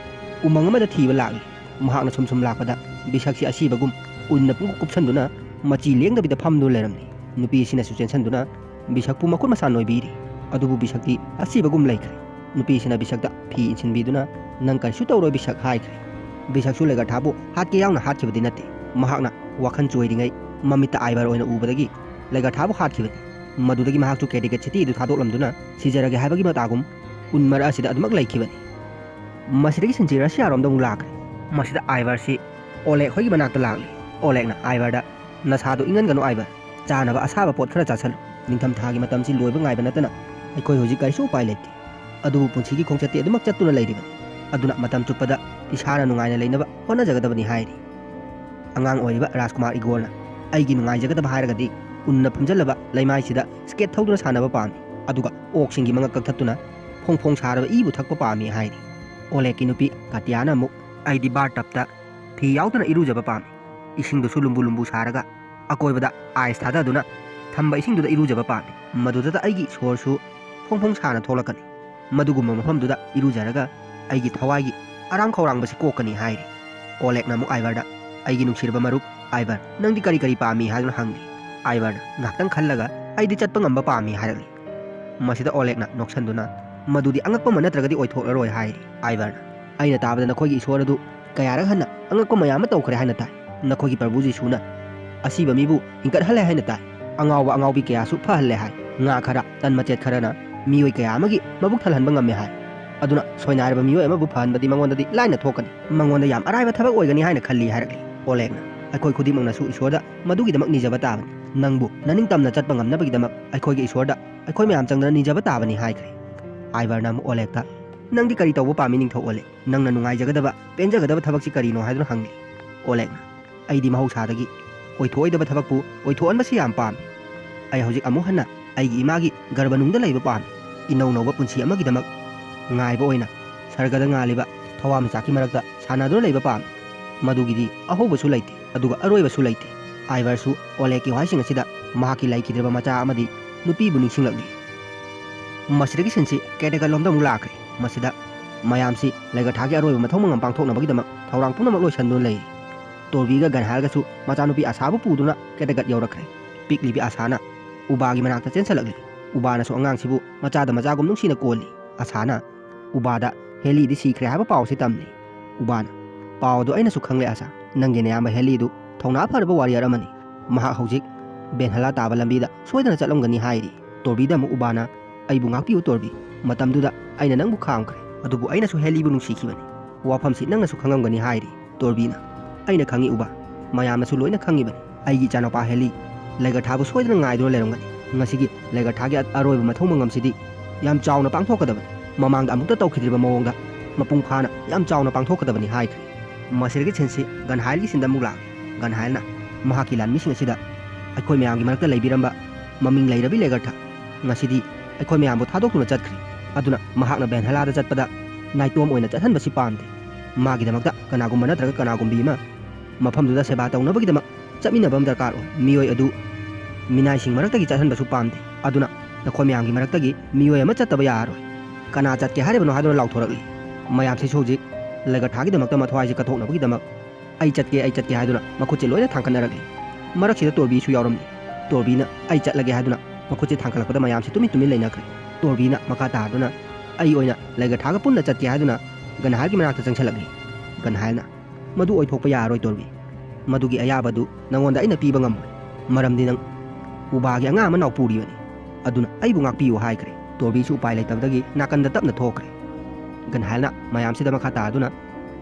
ꯎꯃꯪ ꯑꯃꯗ ꯊꯤꯕ ꯂꯥꯛꯂꯤ꯫ ꯃꯍꯥꯛꯅ ꯁꯨꯝ ꯁꯨꯝ ꯂꯥꯛꯄꯗ ꯕꯤꯁꯛꯁꯤ ꯑꯁꯤꯕꯒꯨꯝ ꯎꯟꯅ ꯄꯨꯡꯀꯨꯞ ꯀꯨꯞꯁꯟꯗꯨꯅ ꯃꯆꯤ ꯂꯦꯡꯗꯕꯤꯗ ꯐꯝꯗꯨꯅ ꯂꯩꯔꯝꯂꯤ꯫ ꯅꯨꯄꯤ ꯑꯁꯤꯅꯁꯨ ꯆꯦꯟꯁꯟꯗꯨꯅ ꯕꯤꯁꯛꯄꯨ ꯃꯈꯨꯠ ꯃꯁꯥ ꯅꯣꯏꯕꯤꯔꯤ꯫ ꯑꯗꯨꯕꯨ ꯕꯤꯁꯛꯇꯤ ꯑꯁꯤꯕꯒꯨꯝ ꯂꯩꯈ꯭ꯔꯦ꯫ ꯅꯨꯄꯤꯁꯤꯅ ꯕꯤꯁꯛꯇ ꯐꯤ ꯏꯟꯁꯤꯟꯕꯤꯗꯨꯅ, "ꯅꯪ ꯀꯔꯤꯁꯨ ꯇꯧꯔꯣꯏ, ꯕꯤꯁꯛ" ꯍꯥꯏꯈ꯭ꯔꯦ꯫ ꯕꯤꯁꯛꯁꯨ ꯂꯩꯒꯔꯊꯥꯕꯨ ꯍꯥꯠꯀꯦ ꯌꯥꯎꯅ ꯍꯥꯠꯈꯤꯕꯗꯤ ꯅꯠꯇꯦ꯫ ꯃꯍꯥꯛꯅ ꯋꯥꯈꯜ ꯆꯣꯏꯔꯤꯉꯩ ꯃꯃꯤꯠꯇ ꯑꯥꯏꯚꯔ ꯑꯣꯏꯅ ꯎꯕꯗꯒꯤ ꯂꯩꯒꯔꯊꯥꯕꯨ ꯍꯥꯠꯈꯤꯕꯅꯤ꯫ ꯃꯗꯨꯗꯒꯤ ꯃꯍꯥꯛꯁꯨ ꯀꯦꯗꯤꯒꯦꯠ ꯁꯤꯇꯤ ꯑꯗꯨ ꯊꯥꯗꯣꯛꯂꯝꯗꯨꯅ ꯁꯤꯖꯔꯒꯦ ꯍꯥꯏꯕꯒꯤ ꯃꯇꯥꯒꯨꯝ ꯎꯟ ꯃꯔꯛ ꯑꯁꯤꯗ ꯑꯗꯨꯃꯛ ꯂꯩꯈꯤꯕꯅꯤ꯫ ꯃꯁꯤꯗꯒꯤ ꯁꯤꯟꯁꯤ ꯔꯁꯤꯌꯥꯔꯣꯝꯗ ꯑꯃꯨꯛ ꯂꯥꯛꯈ꯭ꯔꯦ꯫ ꯃꯁꯤꯗ ꯑꯥꯏꯚꯔꯁꯤ ꯑꯣꯂꯦꯛ ꯍꯣꯏꯒꯤ ꯃꯅꯥꯛꯇ ꯂꯥꯛꯂꯤ꯫ ꯑꯣꯂꯦꯛꯅ ꯑꯥꯏꯚꯔꯗ, "ꯅꯁꯥꯗꯣ ꯏꯪꯍꯟꯒꯅꯨ ꯑꯥꯏꯚꯔ, ꯆꯥꯅꯕ ꯑꯁꯥꯕ ꯄꯣꯠ ꯈꯔ ꯆꯥꯁꯜꯂꯨ꯫ ꯅꯤꯡꯊꯝ ꯊꯥꯒꯤ ꯃꯇꯝꯁꯤ ꯂꯣꯏꯕ ꯉꯥꯏꯕ ꯅꯠꯇꯅ ꯑꯩꯈꯣꯏ ꯍꯧꯖꯤꯛ ꯀꯔꯤꯁꯨ ꯎꯄꯥꯏ ꯂꯩꯇꯦ꯫ ꯑꯗꯨꯕꯨ ꯄꯨꯟꯁꯤꯒꯤ ꯈꯣꯡꯆꯠꯇꯤ ꯑꯗꯨꯃꯛ ꯆꯠꯇꯨꯅ ꯂꯩꯔꯤꯕꯅꯤ꯫ ꯑꯗꯨꯅ ꯃꯇꯝ ꯆꯨꯞꯄꯗ ꯏꯁꯥꯅ ꯅꯨꯡꯉꯥꯏꯅ ꯂꯩꯅꯕ ꯍꯣꯠꯅꯖꯒꯗꯕꯅꯤ" ꯍꯥꯏꯔꯤ꯫ ꯑꯉꯥꯡ ꯑꯣꯏꯔꯤꯕ ꯔꯥꯖꯀꯨꯃꯥꯔ ꯏꯒꯣꯔꯅ, "ꯑꯩꯒꯤ ꯅꯨꯡꯉꯥꯏꯖꯒꯗꯕ ꯍꯥꯏꯔꯒꯗꯤ ꯎꯟꯅ ꯐꯝꯖꯜꯂꯕ ꯂꯩꯃꯥꯏꯁꯤꯗ ꯁ꯭ꯀꯦꯠ ꯊꯧꯗꯨꯅ ꯁꯥꯟꯅꯕ ꯄꯥꯝꯃꯤ, ꯑꯗꯨꯒ ꯑꯣꯛꯁꯤꯡꯒꯤ ꯃꯉꯛ ꯀꯛꯊꯠꯇꯨꯅ ꯐꯣꯡ ꯐꯣꯡ ꯁꯥꯔꯕ ꯏꯕꯨ ꯊꯛꯄ ꯄꯥꯝꯃꯤ" ꯍꯥꯏꯔꯤ꯫ ꯑꯣꯂꯦꯛꯀꯤ ꯅꯨꯄꯤ ꯀꯥꯇꯤꯌꯥꯅ ꯑꯃꯨꯛ, "ꯑꯩꯗꯤ ꯕꯥꯔ ꯇꯞꯇ ꯐꯤ ꯌꯥꯎꯗꯅ ꯏꯔꯨꯖꯕ ꯄꯥꯝꯃꯤ꯫ ꯏꯁꯤꯡꯗꯨꯁꯨ ꯂꯨꯝꯕꯨ ꯂꯨꯝꯕꯨ ꯁꯥꯔꯒ ꯑꯀꯣꯏꯕꯗ ꯑꯥꯏꯁ ꯊꯥꯗꯗꯨꯅ ꯊꯝꯕ ꯏꯁꯤꯡꯗꯨꯗ ꯏꯔꯨꯖꯕ ꯄꯥꯝꯃꯤ꯫ ꯃꯗꯨꯗꯇ ꯑꯩꯒꯤ ꯁꯣꯔꯁꯨ ꯐꯣꯡ ꯐꯣꯡ ꯁꯥꯅ ꯊꯣꯛꯂꯛꯀꯅꯤ꯫ ꯃꯗꯨꯒꯨꯝꯕ ꯃꯐꯝꯗꯨꯗ ꯏꯔꯨꯖꯔꯒ ꯑꯩꯒꯤ ꯊꯋꯥꯏꯒꯤ ꯑꯔꯥꯝ ꯈꯧꯔꯥꯡꯕꯁꯤ ꯀꯣꯛꯀꯅꯤ" ꯍꯥꯏꯔꯤ꯫ ꯑꯣꯂꯦꯛꯅ ꯑꯃꯨꯛ ꯑꯥꯏꯚꯔꯗ, "ꯑꯩꯒꯤ ꯅꯨꯡꯁꯤꯔꯕ ꯃꯔꯨꯞ ꯑꯥꯏꯚꯔ, ꯅꯪꯗꯤ ꯀꯔꯤ ꯀꯔꯤ ꯄꯥꯝꯃꯤ?" ꯍꯥꯏꯗꯨꯅ ꯍꯪꯂꯤ꯫ ꯑꯥꯏꯚꯔꯅ ꯉꯥꯏꯍꯥꯛꯇꯪ ꯈꯜꯂꯒ, "ꯑꯩꯗꯤ ꯆꯠꯄ ꯉꯝꯕ ꯄꯥꯝꯃꯤ" ꯍꯥꯏꯔꯛꯂꯤ꯫ ꯃꯁꯤꯗ ꯑꯣꯂꯦꯛꯅ ꯅꯣꯛꯁꯟꯗꯨꯅ, "ꯃꯗꯨꯗꯤ ꯑꯉꯛꯄ ꯑꯃ ꯅꯠꯇ꯭ꯔꯒꯗꯤ ꯑꯣꯏꯊꯣꯛꯂꯔꯣꯏ" ꯍꯥꯏꯔꯤ꯫ ꯑꯥꯏꯚꯔꯅ, "ꯑꯩꯅ ꯇꯥꯕꯗ ꯅꯈꯣꯏꯒꯤ ꯏꯁꯣꯔ ꯑꯗꯨ ꯀꯌꯥꯔꯛ ꯍꯟꯅ ꯑꯉꯛꯄ ꯃꯌꯥꯝ ꯑꯃ ꯇꯧꯈ꯭ꯔꯦ ꯍꯥꯏꯅ ꯇꯥꯏ꯫ ꯅꯈꯣꯏꯒꯤ ꯄ꯭ꯔꯚꯨ ꯖꯤꯁꯨꯅ ꯑꯁꯤꯕ ꯃꯤꯕꯨ ꯍꯤꯡꯒꯠꯍꯜꯂꯦ ꯍꯥꯏꯅ ꯇꯥꯏ꯫ ꯑꯉꯥꯎꯕ ꯑꯉꯥꯎꯕꯤ ꯀꯌꯥꯁꯨ ꯐꯍꯜꯂꯦ ꯍꯥꯏ꯫ ꯉꯥ ꯈꯔ, ꯇꯟ ꯃꯆꯦꯠ ꯈꯔꯅ ꯃꯤꯑꯣꯏ ꯀꯌꯥ ꯑꯃꯒꯤ ꯃꯕꯨꯛ ꯊꯜꯍꯟꯕ ꯉꯝꯃꯦ ꯍꯥꯏ꯫ ꯑꯗꯨꯅ ꯁꯣꯏꯅꯥꯏꯔꯕ ꯃꯤꯑꯣꯏ ꯑꯃꯕꯨ ꯐꯍꯟꯕꯗꯤ ꯃꯉꯣꯟꯗꯗꯤ ꯂꯥꯏꯅ ꯊꯣꯛꯀꯅꯤ꯫ ꯃꯉꯣꯟꯗ ꯌꯥꯝ ꯑꯔꯥꯏꯕ ꯊꯕꯛ ꯑꯣꯏꯒꯅꯤ ꯍꯥꯏꯅ ꯈꯜꯂꯤ" ꯍꯥꯏꯔꯛꯂꯤ꯫ ꯑꯣꯂꯦꯛꯅ, "ꯑꯩꯈꯣꯏ ꯈꯨꯗꯤꯡꯃꯛꯅꯁꯨ ꯏꯁꯣꯔꯗ ꯃꯗꯨꯒꯤꯗꯃꯛ ꯅꯤꯖꯕ ꯇꯥꯕꯅꯤ꯫ ꯅꯪꯕꯨ ꯅꯅꯤꯡꯇꯝꯅ ꯆꯠꯄ ꯉꯝꯅꯕꯒꯤꯗꯃꯛ ꯑꯩꯈꯣꯏꯒꯤ ꯏꯁꯣꯔꯗ ꯑꯩꯈꯣꯏ ꯃꯌꯥꯝ ꯆꯪꯗꯅ ꯅꯤꯖꯕ ꯇꯥꯕꯅꯤ" ꯍꯥꯏꯈ꯭ꯔꯦ꯫ ꯑꯥꯏꯚꯔꯅ ꯑꯃꯨꯛ ꯑꯣꯂꯦꯛꯇ, "ꯅꯪꯗꯤ ꯀꯔꯤ ꯇꯧꯕ ꯄꯥꯝꯃꯤ, ꯅꯤꯡꯊꯧ ꯑꯣꯂꯦꯛ? ꯅꯪꯅ ꯅꯨꯡꯉꯥꯏꯖꯒꯗꯕ, ꯄꯦꯟꯖꯒꯗꯕ ꯊꯕꯛꯁꯤ ꯀꯔꯤꯅꯣ?" ꯍꯥꯏꯗꯨꯅ ꯍꯪꯂꯤ꯫ ꯑꯣꯂꯦꯛꯅ, "ꯑꯩꯗꯤ ꯃꯍꯧꯁꯥꯗꯒꯤ ꯑꯣꯏꯊꯣꯛꯑꯣꯏꯗꯕ ꯊꯕꯛꯄꯨ ꯑꯣꯏꯊꯣꯛꯍꯟꯕꯁꯤ ꯌꯥꯝ ꯄꯥꯝꯃꯤ꯫ ꯑꯩ ꯍꯧꯖꯤꯛ ꯑꯃꯨꯛ ꯍꯟꯅ ꯑꯩꯒꯤ ꯏꯃꯥꯒꯤ ꯒꯔꯚꯅꯨꯡꯗ ꯂꯩꯕ ꯄꯥꯝꯃꯤ꯫ ꯏꯅꯧ ꯅꯧꯕ ꯄꯨꯟꯁꯤ ꯑꯃꯒꯤꯗꯃꯛ ꯉꯥꯏꯕ ꯑꯣꯏꯅ ꯁꯔꯒꯗ ꯉꯥꯜꯂꯤꯕ ꯊꯋꯥꯟꯃꯤꯆꯥꯛꯀꯤ ꯃꯔꯛꯇ ꯁꯥꯟꯅꯗꯨꯅ ꯂꯩꯕ ꯄꯥꯝꯃꯤ꯫ ꯃꯗꯨꯒꯤꯗꯤ ꯑꯍꯧꯕꯁꯨ ꯂꯩꯇꯦ, ꯑꯗꯨꯒ ꯑꯔꯣꯏꯕꯁꯨ ꯂꯩꯇꯦ꯫" ꯑꯥꯏꯚꯔꯁꯨ ꯑꯣꯂꯦꯛꯀꯤ ꯋꯥꯍꯩꯁꯤꯡ ꯑꯁꯤꯗ ꯃꯍꯥꯛꯀꯤ ꯂꯩꯈꯤꯗ꯭ꯔꯕ ꯃꯆꯥ ꯑꯃꯗꯤ ꯅꯨꯄꯤꯕꯨ ꯅꯤꯡꯁꯤꯡꯂꯛꯂꯤ꯫ ꯃꯁꯤꯗꯒꯤ ꯁꯤꯟꯁꯤ ꯀꯦꯇꯦꯒꯠꯂꯣꯝꯗ ꯑꯃꯨꯛ ꯂꯥꯛꯈ꯭ꯔꯦ꯫ ꯃꯁꯤꯗ ꯃꯌꯥꯝꯁꯤ ꯂꯩꯒꯊꯥꯒꯤ ꯑꯔꯣꯏꯕ ꯃꯊꯧ ꯃꯉꯝ ꯄꯥꯡꯊꯣꯛꯅꯕꯒꯤꯗꯃꯛ ꯊꯧꯔꯥꯡ ꯄꯨꯝꯅꯃꯛ ꯂꯣꯏꯁꯤꯟꯗꯨꯅ ꯂꯩꯔꯤ꯫ ꯇꯣꯔꯕꯤꯒ ꯒꯟꯍꯥꯜꯒꯁꯨ ꯃꯆꯥꯅꯨꯄꯤ ꯑꯁꯥꯕꯨ ꯄꯨꯗꯨꯅ ꯀꯦꯇꯦꯒꯠ ꯌꯧꯔꯛꯈ꯭ꯔꯦ꯫ ꯄꯤꯛꯂꯤꯕꯤ ꯑꯁꯥꯅ ꯎꯕꯥꯒꯤ ꯃꯅꯥꯛꯇ ꯆꯦꯟꯁꯤꯜꯂꯛꯂꯤ꯫ ꯎꯕꯥꯅꯁꯨ ꯑꯉꯥꯡꯁꯤꯕꯨ ꯃꯆꯥꯗ ꯃꯆꯥꯒꯨꯝ ꯅꯨꯡꯁꯤꯅ ꯀꯣꯜꯂꯤ꯫ ꯑꯁꯥꯅ ꯎꯕꯥꯗ ꯍꯦꯂꯤꯗꯤ ꯁꯤꯈ꯭ꯔꯦ ꯍꯥꯏꯕ ꯄꯥꯎꯁꯤ ꯇꯝꯂꯤ꯫ ꯎꯕꯥꯅ, "ꯄꯥꯎ ꯑꯗꯨ ꯑꯩꯅꯁꯨ ꯈꯪꯂꯦ ꯑꯁꯥ꯫ ꯅꯪꯒꯤ ꯅꯌꯥꯝꯕ ꯍꯦꯂꯤꯗꯨ ꯊꯧꯅꯥ ꯐꯔꯕ ꯋꯥꯔꯤꯌꯔ ꯑꯃꯅꯤ꯫ ꯃꯍꯥꯛ ꯍꯧꯖꯤꯛ ꯕꯦꯟꯍꯂꯥ ꯇꯥꯕ ꯂꯝꯕꯤꯗ ꯁꯣꯏꯗꯅ ꯆꯠꯂꯝꯒꯅꯤ ꯍꯥꯏꯔꯤ꯫ ꯇꯣꯔꯕꯤꯗ ꯑꯃꯨꯛ ꯎꯕꯥꯅ, "ꯑꯩꯕꯨ ꯉꯥꯛꯄꯤꯌꯨ ꯇꯣꯔꯕꯤ, ꯃꯇꯝꯗꯨꯗ ꯑꯩꯅ ꯅꯪꯕꯨ ꯈꯥꯝꯈ꯭ꯔꯦ, ꯑꯗꯨꯕꯨ ꯑꯩꯅꯁꯨ ꯍꯦꯂꯤꯕꯨ ꯅꯨꯡꯁꯤꯈꯤꯕꯅꯤ꯫ ꯋꯥꯐꯝꯁꯤ ꯅꯪꯅꯁꯨ ꯈꯪꯉꯝꯒꯅꯤ" ꯍꯥꯏꯔꯤ꯫ ꯇꯣꯔꯕꯤꯅ, "ꯑꯩꯅ ꯈꯪꯉꯤ ꯎꯕꯥ, ꯃꯌꯥꯝꯅꯁꯨ ꯂꯣꯏꯅ ꯈꯪꯉꯤꯕꯅꯤ꯫ ꯑꯩꯒꯤ ꯏꯆꯥꯅꯨꯄꯥ ꯍꯦꯂꯤ ꯂꯩꯒꯊꯥꯕꯨ ꯁꯣꯏꯗꯅ ꯉꯥꯏꯗꯨꯅ ꯂꯩꯔꯝꯒꯅꯤ꯫ ꯉꯁꯤꯒꯤ ꯂꯩꯒꯊꯥꯒꯤ ꯑꯔꯣꯏꯕ ꯃꯊꯧ ꯃꯉꯝꯁꯤꯗꯤ ꯌꯥꯝ ꯆꯥꯎꯅ ꯄꯥꯡꯊꯣꯛꯀꯗꯕꯅꯤ꯫ ꯃꯃꯥꯡꯗ ꯑꯃꯨꯛꯇ ꯇꯧꯈꯤꯗ꯭ꯔꯤꯕ ꯃꯑꯣꯡꯗ ꯃꯄꯨꯡ ꯐꯥꯅ ꯌꯥꯝ ꯆꯥꯎꯅ ꯄꯥꯡꯊꯣꯛꯀꯗꯕꯅꯤ" ꯍꯥꯏꯈ꯭ꯔꯦ꯫ ꯃꯁꯤꯗꯒꯤ ꯁꯤꯟꯁꯤ ꯒꯟꯍꯥꯏꯜꯒꯤ ꯁꯤꯟꯗ ꯑꯃꯨꯛ ꯂꯥꯛꯂꯦ꯫ ꯒꯟꯍꯥꯏꯜꯅ ꯃꯍꯥꯛꯀꯤ ꯂꯥꯟꯃꯤꯁꯤꯡ ꯑꯁꯤꯗ ꯑꯩꯈꯣꯏ ꯃꯌꯥꯝꯒꯤ ꯃꯔꯛꯇ ꯂꯩꯕꯤꯔꯝꯕ ꯃꯃꯤꯡ ꯂꯩꯔꯕꯤ ꯂꯦꯒꯔꯊ ꯉꯁꯤꯗꯤ ꯑꯩꯈꯣꯏ ꯃꯌꯥꯝꯕꯨ ꯊꯥꯗꯣꯛꯇꯨꯅ ꯆꯠꯈ꯭ꯔꯦ꯫ ꯑꯗꯨꯅ ꯃꯍꯥꯛꯅ ꯕꯦꯟꯍꯂꯥꯗ ꯆꯠꯄꯗ ꯅꯥꯏꯇꯣꯝ ꯑꯣꯏꯅ ꯆꯠꯍꯟꯕꯁꯤ ꯄꯥꯝꯗꯦ꯫ ꯃꯥꯒꯤꯗꯃꯛꯇ ꯀꯅꯥꯒꯨꯝꯕ ꯅꯠꯇ꯭ꯔꯒ ꯀꯅꯥꯒꯨꯝꯕꯤ ꯑꯃ ꯃꯐꯝꯗꯨꯗ ꯁꯦꯕꯥ ꯇꯧꯅꯕꯒꯤꯗꯃꯛ ꯆꯠꯃꯤꯟꯅꯕ ꯑꯃ ꯗꯔꯀꯥꯔ ꯑꯣꯏ꯫ ꯃꯤꯑꯣꯏ ꯑꯗꯨ ꯃꯤꯅꯥꯏꯁꯤꯡ ꯃꯔꯛꯇꯒꯤ ꯆꯠꯍꯟꯕꯁꯨ ꯄꯥꯝꯗꯦ꯫ ꯑꯗꯨꯅ ꯅꯈꯣꯏ ꯃꯌꯥꯝꯒꯤ ꯃꯔꯛꯇꯒꯤ ꯃꯤꯑꯣꯏ ꯑꯃ ꯆꯠꯇꯕ ꯌꯥꯔꯔꯣꯏ꯫ "ꯀꯅꯥ ꯆꯠꯀꯦ ꯍꯥꯏꯔꯤꯕꯅꯣ?" ꯍꯥꯏꯗꯨꯅ ꯂꯥꯎꯊꯣꯔꯛꯂꯤ꯫ ꯃꯌꯥꯝꯁꯤꯁꯨ ꯍꯧꯖꯤꯛ ꯂꯦꯒꯊꯥꯒꯤꯗꯃꯛꯇ ꯃꯊ꯭ꯋꯥꯏꯁꯦ ꯀꯠꯊꯣꯛꯅꯕꯒꯤꯗꯃꯛ "ꯑꯩ ꯆꯠꯀꯦ, ꯑꯩ ꯆꯠꯀꯦ" ꯍꯥꯏꯗꯨꯅ ꯃꯈꯨꯠꯁꯦ ꯂꯣꯏꯅ ꯊꯥꯡꯒꯠꯅꯔꯛꯂꯤ꯫ ꯃꯔꯛꯁꯤꯗ ꯇꯣꯔꯕꯤꯁꯨ ꯌꯥꯎꯔꯝꯃꯤ꯫ ꯇꯣꯔꯕꯤꯅ "ꯑꯩ ꯆꯠꯂꯒꯦ" ꯍꯥꯏꯗꯨꯅ ꯃꯈꯨꯠꯁꯦ ꯊꯥꯡꯒꯠꯂꯛꯄꯗ ꯃꯌꯥꯝꯁꯦ ꯇꯨꯃꯤꯟ ꯇꯨꯃꯤꯟ ꯂꯩꯅꯈ꯭ꯔꯦ꯫ ꯇꯣꯔꯕꯤꯅ ꯃꯈꯥ ꯇꯥꯗꯨꯅ "ꯑꯩ ꯑꯣꯏꯅ ꯂꯦꯒꯊꯥꯒ ꯄꯨꯟꯅ ꯆꯠꯀꯦ" ꯍꯥꯏꯗꯨꯅ ꯒꯟꯍꯥꯏꯜꯒꯤ ꯃꯅꯥꯛꯇ ꯆꯪꯁꯤꯜꯂꯛꯂꯤ꯫ ꯒꯟꯍꯥꯏꯜꯅ, "ꯃꯗꯨ ꯑꯣꯏꯊꯣꯛꯄ ꯌꯥꯔꯔꯣꯏ ꯇꯣꯔꯕꯤ꯫ ꯃꯗꯨꯒꯤ ꯑꯌꯥꯕꯗꯨ ꯅꯉꯣꯟꯗ ꯑꯩꯅ ꯄꯤꯕ ꯉꯝꯃꯣꯏ꯫ ꯃꯔꯝꯗꯤ ꯅꯪ ꯎꯕꯥꯒꯤ ꯑꯉꯥꯡ ꯑꯃ ꯅꯥꯎꯄꯨꯔꯤꯕꯅꯤ꯫ ꯑꯗꯨꯅ ꯑꯩꯕꯨ ꯉꯥꯛꯄꯤꯌꯨ" ꯍꯥꯏꯈ꯭ꯔꯦ꯫ ꯇꯣꯔꯕꯤꯁꯨ ꯎꯄꯥꯏ ꯂꯩꯇꯕꯗꯒꯤ ꯅꯥꯀꯟꯗ ꯇꯞꯅ ꯊꯣꯛꯈ꯭ꯔꯦ꯫ ꯒꯟꯍꯥꯏꯜꯅ ꯃꯌꯥꯝꯁꯤꯗ ꯃꯈꯥ ꯇꯥꯗꯨꯅ,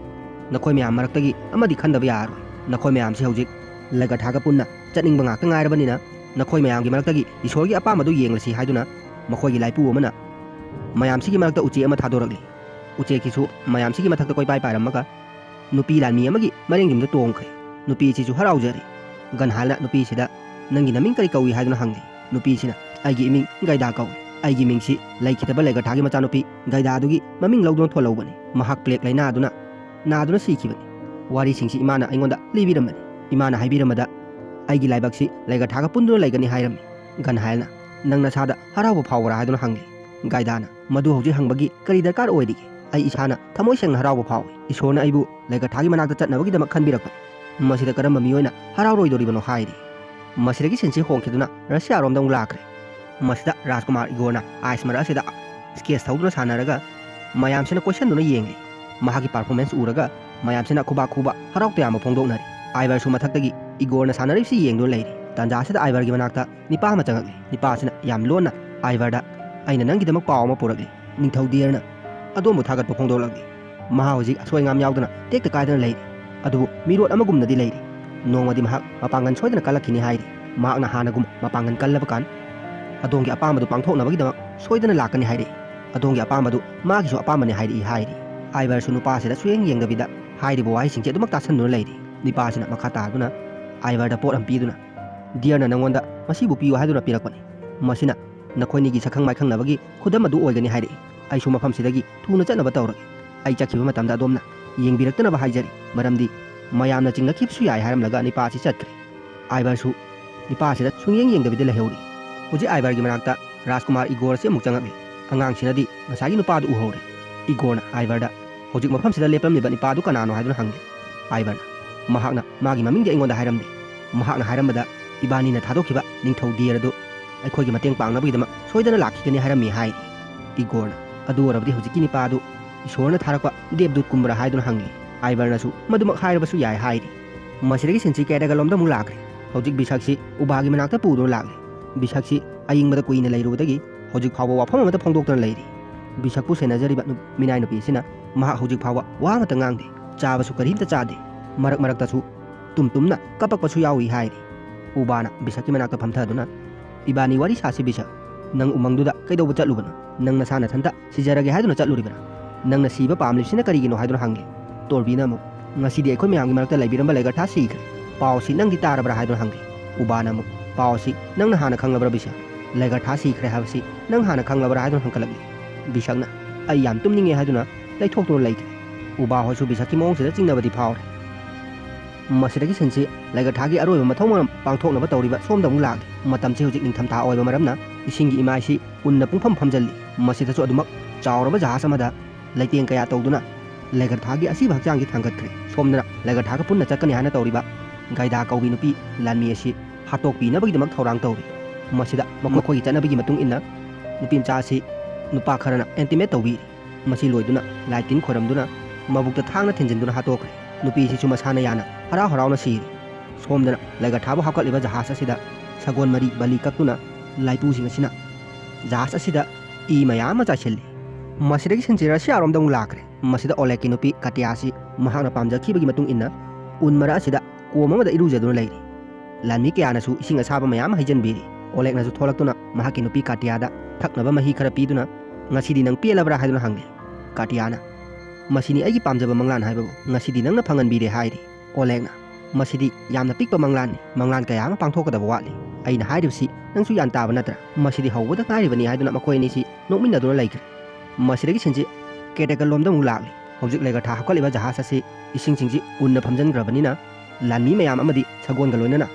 "ꯅꯈꯣꯏ ꯃꯌꯥꯝ ꯃꯔꯛꯇꯒꯤ ꯑꯃꯗꯤ ꯈꯟꯗꯕ ꯌꯥꯔꯔꯣꯏ꯫ ꯅꯈꯣꯏ ꯃꯌꯥꯝꯁꯤ ꯍꯧꯖꯤꯛ ꯂꯦꯒꯊꯥꯒ ꯄꯨꯟꯅ ꯆꯠꯅꯤꯡꯕ ꯉꯥꯛꯇ ꯉꯥꯏꯔꯕꯅꯤꯅ ꯅꯈꯣꯏ ꯃꯌꯥꯝꯒꯤ ꯃꯔꯛꯇꯒꯤ ꯏꯁꯣꯔꯒꯤ ꯑꯄꯥꯝꯕꯗꯨ ꯌꯦꯡꯂꯁꯤ" ꯍꯥꯏꯗꯨꯅ ꯃꯈꯣꯏꯒꯤ ꯂꯥꯏꯄꯨ ꯑꯃꯅ ꯃꯌꯥꯝꯁꯤꯒꯤ ꯃꯔꯛꯇ ꯎꯆꯦꯛ ꯑꯃ ꯊꯥꯗꯣꯔꯛꯂꯤ꯫ ꯎꯆꯦꯛꯁꯤꯁꯨ ꯃꯌꯥꯝꯁꯤꯒꯤ ꯃꯊꯛꯇ ꯀꯣꯏꯄꯥꯏ ꯄꯥꯏꯔꯝꯃꯒ ꯅꯨꯄꯤ ꯂꯥꯟꯃꯤ ꯑꯃꯒꯤ ꯃꯔꯦꯡ ꯌꯨꯝꯗ ꯇꯣꯡꯈ꯭ꯔꯦ꯫ ꯅꯨꯄꯤꯁꯤꯁꯨ ꯍꯔꯥꯎꯖꯔꯦ꯫ ꯒꯟꯍꯥꯜꯅ ꯅꯨꯄꯤꯁꯤꯗ, "ꯅꯪꯒꯤ ꯅꯃꯤꯡ ꯀꯔꯤ ꯀꯧꯏ?" ꯍꯥꯏꯗꯨꯅ ꯍꯪꯂꯤ꯫ ꯅꯨꯄꯤꯁꯤꯅ, "ꯑꯩꯒꯤ ꯏꯃꯤꯡ ꯒꯥꯏꯗꯥ ꯀꯧꯏ꯫ ꯑꯩꯒꯤ ꯃꯤꯡꯁꯤ ꯂꯩꯈꯤꯗꯕ ꯂꯦꯒꯊꯥꯒꯤ ꯃꯆꯥꯅꯨꯄꯤ ꯒꯥꯏꯗꯥꯗꯨꯒꯤ ꯃꯃꯤꯡ ꯂꯧꯗꯨꯅ ꯊꯣꯜꯍꯧꯕꯅꯤ꯫ ꯃꯍꯥꯛ ꯄ꯭ꯂꯦꯛ ꯂꯥꯏꯅꯥꯗꯨꯅ ꯅꯥꯗꯨꯅ ꯁꯤꯈꯤꯕꯅꯤ꯫ ꯋꯥꯔꯤꯁꯤꯡꯁꯤ ꯏꯃꯥꯅ ꯑꯩꯉꯣꯟꯗ ꯂꯤꯕꯤꯔꯝꯕꯅꯤ꯫ ꯏꯃꯥꯅ ꯍꯥꯏꯕꯤꯔꯝꯕꯗ ꯑꯩꯒꯤ ꯂꯥꯏꯕꯛꯁꯤ ꯂꯦꯒꯊꯥꯒ ꯄꯨꯟꯗꯨꯅ ꯂꯩꯒꯅꯤ ꯍꯥꯏꯔꯝꯃꯤ꯫" ꯒꯟꯍꯥꯜꯅ, "ꯅꯪ ꯅꯁꯥꯗ ꯍꯔꯥꯎꯕ ꯐꯥꯎꯕ꯭ꯔꯥ?" ꯍꯥꯏꯗꯨꯅ ꯍꯪꯂꯤ꯫ ꯒꯥꯏꯗꯥꯅ, "ꯃꯗꯨ ꯍꯧꯖꯤꯛ ꯍꯪꯕꯒꯤ ꯀꯔꯤ ꯗꯔꯀꯥꯔ ꯑꯣꯏꯔꯤꯒꯦ? ꯑꯩ ꯏꯁꯥꯅ ꯊꯃꯣꯏ ꯁꯦꯡꯅ ꯍꯔꯥꯎꯕ ꯐꯥꯎꯏ꯫ ꯏꯁꯣꯔꯅ ꯑꯩꯕꯨ ꯂꯦꯒꯊꯥꯒꯤ ꯃꯅꯥꯛꯇ ꯆꯠꯅꯕꯒꯤꯗꯃꯛ ꯈꯟꯕꯤꯔꯛꯄꯅꯤ꯫ ꯃꯁꯤꯗ ꯀꯔꯝꯕ ꯃꯤꯑꯣꯏꯅ ꯍꯔꯥꯎꯔꯣꯏꯗꯧꯔꯤꯕꯅꯣ?" ꯍꯥꯏꯔꯤ꯫ ꯃꯁꯤꯗꯒꯤ ꯁꯤꯟꯁꯤ ꯍꯣꯡꯈꯤꯗꯨꯅ ꯔꯁꯤꯌꯥꯔꯣꯝꯗ ꯑꯃꯨꯛ ꯂꯥꯛꯈ꯭ꯔꯦ꯫ ꯃꯁꯤꯗ ꯔꯥꯖꯀꯨꯃꯥꯔ ꯏꯒꯣꯔꯅ ꯑꯥꯏꯁ ꯃꯔꯛ ꯑꯁꯤꯗ ꯁ꯭ꯀꯦꯠꯁ ꯊꯧꯗꯨꯅ ꯁꯥꯟꯅꯔꯒ ꯃꯌꯥꯝꯁꯤꯅ ꯀꯣꯏꯁꯟꯗꯨꯅ ꯌꯦꯡꯂꯤ꯫ ꯃꯍꯥꯛꯀꯤ ꯄꯔꯐꯣꯔꯃꯦꯟꯁ ꯎꯔꯒ ꯃꯌꯥꯝꯁꯤꯅ ꯈꯨꯕꯥꯛ ꯈꯨꯕ ꯍꯔꯥꯎ ꯇꯌꯥꯝꯕ ꯐꯣꯡꯗꯣꯛꯅꯔꯤ꯫ ꯑꯥꯏꯚꯔꯁꯨ ꯃꯊꯛꯇꯒꯤ ꯏꯒꯣꯔꯅ ꯁꯥꯟꯅꯔꯤꯕꯁꯤ ꯌꯦꯡꯗꯨꯅ ꯂꯩꯔꯤ꯫ ꯇꯥꯟꯖꯥꯁꯤꯗ ꯑꯥꯏꯚꯔꯒꯤ ꯃꯅꯥꯛꯇ ꯅꯤꯄꯥ ꯑꯃ ꯆꯪꯉꯛꯂꯤ꯫ ꯅꯤꯄꯥꯁꯤꯅ ꯌꯥꯝ ꯂꯣꯟꯅ ꯑꯥꯏꯚꯔꯗ, "ꯑꯩꯅ ꯅꯪꯒꯤꯗꯃꯛ ꯄꯥꯎ ꯑꯃ ꯄꯨꯔꯛꯂꯤ꯫ ꯅꯤꯡꯊꯧ ꯗꯤꯌꯔꯅ ꯑꯗꯣꯝꯕꯨ ꯊꯥꯒꯠꯄ ꯐꯣꯡꯗꯣꯛꯂꯛꯂꯤ꯫ ꯃꯍꯥꯛ ꯍꯧꯖꯤꯛ ꯑꯁꯣꯏ ꯑꯉꯥꯝ ꯌꯥꯎꯗꯅ ꯇꯦꯛꯇ ꯀꯥꯏꯗꯅ ꯂꯩꯔꯤ꯫ ꯑꯗꯨꯕꯨ ꯃꯤꯔꯣꯠ ꯑꯃꯒꯨꯝꯅꯗꯤ ꯂꯩꯔꯤ꯫ ꯅꯣꯡꯃꯗꯤ ꯃꯍꯥꯛ ꯃꯄꯥꯡꯒꯜ ꯁꯣꯏꯗꯅ ꯀꯜꯂꯛꯈꯤꯅꯤ ꯍꯥꯏꯔꯤ꯫ ꯃꯍꯥꯛꯅ ꯍꯥꯟꯅꯒꯨꯝ ꯃꯄꯥꯡꯒꯜ ꯀꯜꯂꯕ ꯀꯥꯟ ꯑꯗꯣꯝꯒꯤ ꯑꯄꯥꯝꯕꯗꯨ ꯄꯥꯡꯊꯣꯛꯅꯕꯒꯤꯗꯃꯛ ꯁꯣꯏꯗꯅ ꯂꯥꯛꯀꯅꯤ ꯍꯥꯏꯔꯛꯏ꯫ ꯑꯗꯣꯝꯒꯤ ꯑꯄꯥꯝꯕꯗꯨ ꯃꯥꯒꯤꯁꯨ ꯑꯄꯥꯝꯕꯅꯤ ꯍꯥꯏꯔꯛꯏ" ꯍꯥꯏꯔꯤ꯫ ꯑꯥꯏꯚꯔꯁꯨ ꯅꯨꯄꯥꯁꯤꯗ ꯁꯨꯌꯦꯡ ꯌꯦꯡꯗꯕꯤꯗ ꯍꯥꯏꯔꯤꯕ ꯋꯥꯍꯩꯁꯤꯡꯁꯦ ꯑꯗꯨꯃꯛ ꯇꯥꯁꯟꯗꯨꯅ ꯂꯩꯔꯤ꯫ ꯅꯤꯄꯥꯁꯤꯅ ꯃꯈꯥ ꯇꯥꯗꯨꯅ ꯑꯥꯏꯚꯔꯗ ꯄꯣꯠ ꯑꯃ ꯄꯤꯗꯨꯅ, "ꯗꯤꯌꯔꯅ ꯅꯪꯉꯣꯟꯗ ꯃꯁꯤꯕꯨ ꯄꯤꯌꯨ ꯍꯥꯏꯗꯨꯅ ꯄꯤꯔꯛꯄꯅꯤ꯫ ꯃꯁꯤꯅ ꯅꯈꯣꯏꯅꯤꯒꯤ ꯁꯛꯈꯪ ꯃꯥꯏꯈꯪꯅꯕꯒꯤ ꯈꯨꯗꯝ ꯑꯗꯨ ꯑꯣꯏꯒꯅꯤ" ꯍꯥꯏꯔꯛꯏ꯫ "ꯑꯩꯁꯨ ꯃꯐꯝꯁꯤꯗꯒꯤ ꯊꯨꯅ ꯆꯠꯅꯕ ꯇꯧꯔꯒꯦ꯫ ꯑꯩ ꯆꯠꯈꯤꯕ ꯃꯇꯝꯗ ꯑꯗꯣꯝꯅ ꯌꯦꯡꯕꯤꯔꯛꯇꯅꯕ ꯍꯥꯏꯖꯔꯤ, ꯃꯔꯝꯗꯤ ꯃꯌꯥꯝꯅ ꯆꯤꯡꯅꯈꯤꯕꯁꯨ ꯌꯥꯏ" ꯍꯥꯏꯔꯝꯂꯒ ꯅꯤꯄꯥ ꯑꯁꯤ ꯆꯠꯈ꯭ꯔꯦ꯫ ꯑꯥꯏꯚꯔꯁꯨ ꯅꯤꯄꯥ ꯑꯁꯤꯗ ꯁꯨꯡꯌꯦꯡ ꯌꯦꯡꯗꯕꯤꯗ ꯂꯩꯍꯧꯔꯤ꯫ ꯍꯧꯖꯤꯛ ꯑꯥꯏꯚꯔꯒꯤ ꯃꯅꯥꯛꯇ ꯔꯥꯖꯀꯨꯃꯥꯔ ꯏꯒꯣꯔ ꯑꯁꯤ ꯑꯃꯨꯛ ꯆꯪꯉꯛꯂꯤ꯫ ꯑꯉꯥꯡꯁꯤꯅꯗꯤ ꯉꯁꯥꯏꯒꯤ ꯅꯨꯄꯥꯗꯨ ꯎꯍꯧꯔꯦ꯫ ꯏꯒꯣꯔꯅ ꯑꯥꯏꯚꯔꯗ, "ꯍꯧꯖꯤꯛ ꯃꯐꯝꯁꯤꯗ ꯂꯦꯞꯂꯝꯂꯤꯕ ꯅꯤꯄꯥꯗꯨ ꯀꯅꯥꯅꯣ?" ꯍꯥꯏꯗꯨꯅ ꯍꯪꯂꯤ꯫ ꯑꯥꯏꯚꯔꯅ, "ꯃꯍꯥꯛꯅ ꯃꯥꯒꯤ ꯃꯃꯤꯡꯗꯤ ꯑꯩꯉꯣꯟꯗ ꯍꯥꯏꯔꯝꯗꯦ꯫ ꯃꯍꯥꯛꯅ ꯍꯥꯏꯔꯝꯕꯗ ꯏꯕꯥꯅꯤꯅ ꯊꯥꯗꯣꯛꯈꯤꯕ ꯅꯤꯡꯊꯧ ꯗꯤꯌꯔ ꯑꯗꯨ ꯑꯩꯈꯣꯏꯒꯤ ꯃꯇꯦꯡ ꯄꯥꯡꯅꯕꯒꯤꯗꯃꯛ ꯁꯣꯏꯗꯅ ꯂꯥꯛꯈꯤꯒꯅꯤ ꯍꯥꯏꯔꯝꯃꯤ" ꯍꯥꯏ꯫ ꯏꯒꯣꯔꯅ, "ꯑꯗꯨ ꯑꯣꯏꯔꯕꯗꯤ ꯍꯧꯖꯤꯛꯀꯤ ꯅꯤꯄꯥ ꯑꯗꯨ ꯏꯁꯣꯔꯅ ꯊꯥꯔꯛꯄ ꯗꯦꯕꯗꯨꯠꯀꯨꯝꯕ꯭ꯔꯥ?" ꯍꯥꯏꯗꯨꯅ ꯍꯪꯂꯤ꯫ ꯑꯥꯏꯚꯔꯅꯁꯨ, "ꯃꯗꯨꯃꯛ ꯍꯥꯏꯔꯕꯁꯨ ꯌꯥꯏ" ꯍꯥꯏꯔꯤ꯫ ꯃꯁꯤꯗꯒꯤ ꯁꯤꯟꯁꯤ ꯀꯦꯔꯦꯒꯂꯣꯝꯗ ꯑꯃꯨꯛ ꯂꯥꯛꯈ꯭ꯔꯦ꯫ ꯍꯧꯖꯤꯛ ꯕꯤꯁꯛꯁꯤ ꯎꯕꯥꯒꯤ ꯃꯅꯥꯛꯇ ꯄꯨꯗꯨꯅ ꯂꯥꯛꯂꯤ꯫ ꯕꯤꯁꯛꯁꯤ ꯑꯏꯪꯕꯗ ꯀꯨꯏꯅ ꯂꯩꯔꯨꯕꯗꯒꯤ ꯍꯧꯖꯤꯛ ꯐꯥꯎꯕ ꯋꯥꯐꯝ ꯑꯃꯠꯇ ꯐꯣꯡꯗꯣꯛꯇꯅ ꯂꯩꯔꯤ꯫ ꯕꯤꯁꯛꯄꯨ ꯁꯦꯟꯅꯖꯔꯤꯕ ꯅꯨ-, ꯃꯤꯅꯥꯏ ꯅꯨꯄꯤ ꯑꯁꯤꯅ ꯃꯍꯥꯛ ꯍꯧꯖꯤꯛ ꯐꯥꯎꯕ ꯋꯥ ꯑꯃꯠꯇ ꯉꯥꯡꯗꯦ꯫ ꯆꯥꯕꯁꯨ ꯀꯔꯤꯝꯇ ꯆꯥꯗꯦ꯫ ꯃꯔꯛ ꯃꯔꯛꯇꯁꯨ ꯇꯨꯝ ꯇꯨꯝꯅ ꯀꯞꯄꯛꯄꯁꯨ ꯌꯥꯎꯏ ꯍꯥꯏꯔꯤ꯫ ꯎꯕꯥꯅ ꯕꯤꯁꯛꯀꯤ ꯃꯅꯥꯛꯇ ꯐꯝꯊꯗꯨꯅ, "ꯏꯕꯥꯅꯤ ꯋꯥꯔꯤ ꯁꯥꯁꯤ ꯕꯤꯁꯛ꯫ ꯅꯪ ꯎꯃꯪꯗꯨꯗ ꯀꯩꯗꯧꯕ ꯆꯠꯂꯨꯕꯅꯣ? ꯅꯪ ꯅꯁꯥ ꯅꯊꯟꯇ ꯁꯤꯖꯔꯒꯦ ꯍꯥꯏꯗꯨꯅ ꯆꯠꯂꯨꯔꯤꯕ꯭ꯔꯥ? ꯅꯪꯅ ꯁꯤꯕ ꯄꯥꯝꯂꯤꯕꯁꯤꯅ ꯀꯔꯤꯒꯤꯅꯣ?" ꯍꯥꯏꯗꯨꯅ ꯍꯪꯂꯤ꯫ ꯇꯣꯔꯕꯤꯅ ꯑꯃꯨꯛ, "ꯉꯁꯤꯗꯤ ꯑꯩꯈꯣꯏ ꯃꯌꯥꯝꯒꯤ ꯃꯔꯛꯇ ꯂꯩꯕꯤꯔꯝꯕ ꯂꯩꯒꯔꯊꯥ ꯁꯤꯈ꯭ꯔꯦ꯫ ꯄꯥꯎ ꯑꯁꯤ ꯅꯪꯗꯤ ꯇꯥꯔꯕ꯭ꯔꯥ?" ꯍꯥꯏꯗꯨꯅ ꯍꯪꯂꯤ꯫ ꯎꯕꯥꯅ ꯑꯃꯨꯛ, "ꯄꯥꯎ ꯑꯁꯤ ꯅꯪꯅ ꯍꯥꯟꯅ ꯈꯪꯂꯕ꯭ꯔꯥ ꯕꯤꯁꯛ? ꯂꯩꯒꯔꯊꯥ ꯁꯤꯈ꯭ꯔꯦ ꯍꯥꯏꯕꯁꯤ ꯅꯪ ꯍꯥꯟꯅ ꯈꯪꯂꯕ꯭ꯔꯥ?" ꯍꯥꯏꯗꯨꯅ ꯍꯪꯒꯠꯂꯛꯂꯤ꯫ ꯕꯤꯁꯛꯅ, "ꯑꯩ ꯌꯥꯝ ꯇꯨꯝꯅꯤꯡꯉꯦ" ꯍꯥꯏꯗꯨꯅ ꯂꯩꯊꯣꯛꯇꯨꯅ ꯂꯩꯈ꯭ꯔꯦ꯫ ꯎꯕꯥ ꯍꯣꯏꯁꯨ ꯕꯤꯁꯛꯀꯤ ꯃꯑꯣꯡꯁꯤꯗ ꯆꯤꯡꯅꯕꯗꯤ ꯐꯥꯎꯔꯦ꯫ ꯃꯁꯤꯗꯒꯤ ꯁꯤꯟꯁꯤ ꯂꯩꯒꯔꯊꯥꯒꯤ ꯑꯔꯣꯏꯕ ꯃꯊꯧ ꯃꯉꯝ ꯄꯥꯡꯊꯣꯛꯅꯕ ꯇꯧꯔꯤꯕ ꯁꯣꯝꯗ ꯑꯃꯨꯛ ꯂꯥꯛꯂꯤ꯫ ꯃꯇꯝꯁꯤ ꯍꯧꯖꯤꯛ ꯅꯤꯡꯊꯝꯊꯥ ꯑꯣꯏꯕ ꯃꯔꯝꯅ ꯏꯁꯤꯡꯒꯤ ꯏꯃꯥꯏꯁꯤ ꯎꯟꯅ ꯄꯨꯡꯐꯝ ꯐꯝꯖꯤꯜꯂꯤ꯫ ꯃꯁꯤꯗꯁꯨ ꯑꯗꯨꯃꯛ ꯆꯥꯎꯔꯕ ꯖꯍꯥꯖ ꯑꯃꯗ ꯂꯩꯇꯦꯡ ꯀꯌꯥ ꯇꯧꯗꯨꯅ ꯂꯩꯒꯔꯊꯥꯒꯤ ꯑꯁꯤꯕ ꯍꯛꯆꯥꯡꯁꯤ ꯊꯥꯡꯒꯠꯈ꯭ꯔꯦ꯫ ꯁꯣꯝꯗꯅ ꯂꯩꯒꯔꯊꯥꯒ ꯄꯨꯟꯅ ꯆꯠꯀꯅꯤ ꯍꯥꯏꯅ ꯇꯧꯔꯤꯕ ꯒꯥꯏꯗꯥ ꯀꯧꯕꯤ ꯅꯨꯄꯤ ꯂꯥꯟꯃꯤ ꯑꯁꯤ ꯍꯥꯠꯇꯣꯛꯄꯤꯅꯕꯒꯤꯗꯃꯛ ꯊꯧꯔꯥꯡ ꯇꯧꯔꯤ꯫ ꯃꯁꯤꯗ ꯃꯈꯣꯏꯒꯤ ꯆꯠꯅꯕꯤꯒꯤ ꯃꯇꯨꯡ ꯏꯟꯅ ꯅꯨꯄꯤ ꯃꯆꯥ ꯑꯁꯤ ꯅꯨꯄꯥ ꯈꯔꯅ ꯑꯦꯟꯇꯤꯃꯦꯠ ꯇꯧꯕꯤꯔꯤ꯫ ꯃꯁꯤ ꯂꯣꯏꯗꯨꯅ ꯂꯥꯏ ꯇꯤꯟ ꯈꯣꯏꯔꯝꯗꯨꯅ ꯃꯕꯨꯛꯇ ꯊꯥꯡꯅ ꯊꯤꯟꯖꯤꯟꯗꯨꯅ ꯍꯥꯠꯇꯣꯛꯈ꯭ꯔꯦ꯫ ꯅꯨꯄꯤꯁꯤꯁꯨ ꯃꯁꯥꯅ ꯌꯥꯅ ꯍꯔꯥꯎ ꯍꯔꯥꯎꯅ ꯁꯤꯔꯤ꯫ ꯁꯣꯝꯗꯅ ꯂꯩꯒꯊꯥꯕꯨ ꯍꯥꯞꯀꯠꯂꯤꯕ ꯖꯍꯥꯖ ꯑꯁꯤꯗ ꯁꯒꯣꯜ ꯃꯔꯤ ꯕꯂꯤ ꯀꯛꯇꯨꯅ ꯂꯥꯏꯄꯨꯁꯤꯡ ꯑꯁꯤꯅ ꯖꯍꯥꯖ ꯑꯁꯤꯗ ꯏ ꯃꯌꯥꯝ ꯑꯃ ꯆꯥꯏꯁꯤꯜꯂꯤ꯫ ꯃꯁꯤꯗꯒꯤ ꯁꯤꯟꯁꯤ ꯔꯁꯤꯌꯥꯔꯣꯝꯗ ꯑꯃꯨꯛ ꯂꯥꯛꯈ꯭ꯔꯦ꯫ ꯃꯁꯤꯗ ꯑꯣꯂꯦꯒꯀꯤ ꯅꯨꯄꯤ ꯀꯥꯇꯤꯌꯥ ꯑꯁꯤ ꯃꯍꯥꯛꯅ ꯄꯥꯝꯖꯈꯤꯕꯒꯤ ꯃꯇꯨꯡ ꯏꯟꯅ ꯎꯟ ꯃꯔꯛ ꯑꯁꯤꯗ ꯀꯣꯝ ꯑꯃꯗ ꯏꯔꯨꯖꯗꯨꯅ ꯂꯩꯔꯤ꯫ ꯂꯥꯟꯃꯤ ꯀꯌꯥꯅꯁꯨ ꯏꯁꯤꯡ ꯑꯁꯥꯕ ꯃꯌꯥꯝ ꯑꯃ ꯍꯩꯖꯤꯟꯕꯤꯔꯤ꯫ ꯑꯣꯂꯦꯒꯅꯁꯨ ꯊꯣꯛꯂꯛꯇꯨꯅ ꯃꯍꯥꯛꯀꯤ ꯅꯨꯄꯤ ꯀꯥꯇꯤꯌꯥꯗ ꯊꯛꯅꯕ ꯃꯍꯤ ꯈꯔ ꯄꯤꯗꯨꯅ, "ꯉꯁꯤꯗꯤ ꯅꯪ ꯄꯦꯜꯂꯕ꯭ꯔꯥ?" ꯍꯥꯏꯗꯨꯅ ꯍꯪꯂꯤ꯫ ꯀꯥꯇꯤꯌꯥꯅ, "ꯃꯁꯤꯅꯤ ꯑꯩꯒꯤ ꯄꯥꯝꯖꯕ ꯃꯪꯂꯥꯟ ꯍꯥꯏꯕꯕꯨ, ꯉꯁꯤꯗꯤ ꯅꯪꯅ ꯐꯪꯍꯟꯕꯤꯔꯦ" ꯍꯥꯏꯔꯤ꯫ ꯑꯣꯂꯦꯒꯅ, "ꯃꯁꯤꯗꯤ ꯌꯥꯝꯅ ꯄꯤꯛꯄ ꯃꯪꯂꯥꯟꯅꯤ, ꯃꯪꯂꯥꯟ ꯀꯌꯥ ꯑꯃ ꯄꯥꯡꯊꯣꯛꯀꯗꯕ ꯋꯥꯠꯂꯤ꯫ ꯑꯩꯅ ꯍꯥꯏꯔꯤꯕꯁꯤ ꯅꯪꯁꯨ ꯒ꯭ꯌꯥꯟ ꯇꯥꯕ ꯅꯠꯇ꯭ꯔꯥ? ꯃꯁꯤꯗꯤ ꯍꯧꯕꯗ ꯉꯥꯏꯔꯤꯕꯅꯤ" ꯍꯥꯏꯗꯨꯅ ꯃꯈꯣꯏ ꯑꯅꯤꯁꯤ ꯅꯣꯛꯃꯤꯟꯅꯗꯨꯅ ꯂꯩꯈ꯭ꯔꯦ꯫ ꯃꯁꯤꯗꯒꯤ ꯁꯤꯟꯁꯤ ꯀꯦꯇꯦꯀꯠ ꯂꯣꯝꯗ ꯑꯃꯨꯛ ꯂꯥꯛꯂꯤ꯫ ꯍꯧꯖꯤꯛ ꯂꯩꯒꯊꯥ ꯍꯥꯞꯀꯠꯂꯤꯕ ꯖꯍꯥꯖ ꯑꯁꯤ ꯏꯁꯤꯡꯁꯤꯡꯁꯤ ꯎꯟꯅ ꯐꯝꯖꯤꯟꯈ꯭ꯔꯕꯅꯤꯅ, ꯂꯥꯟꯃꯤ ꯃꯌꯥꯝ ꯑꯃꯗꯤ ꯁꯒꯣꯜꯒ ꯂꯣꯏꯅꯅ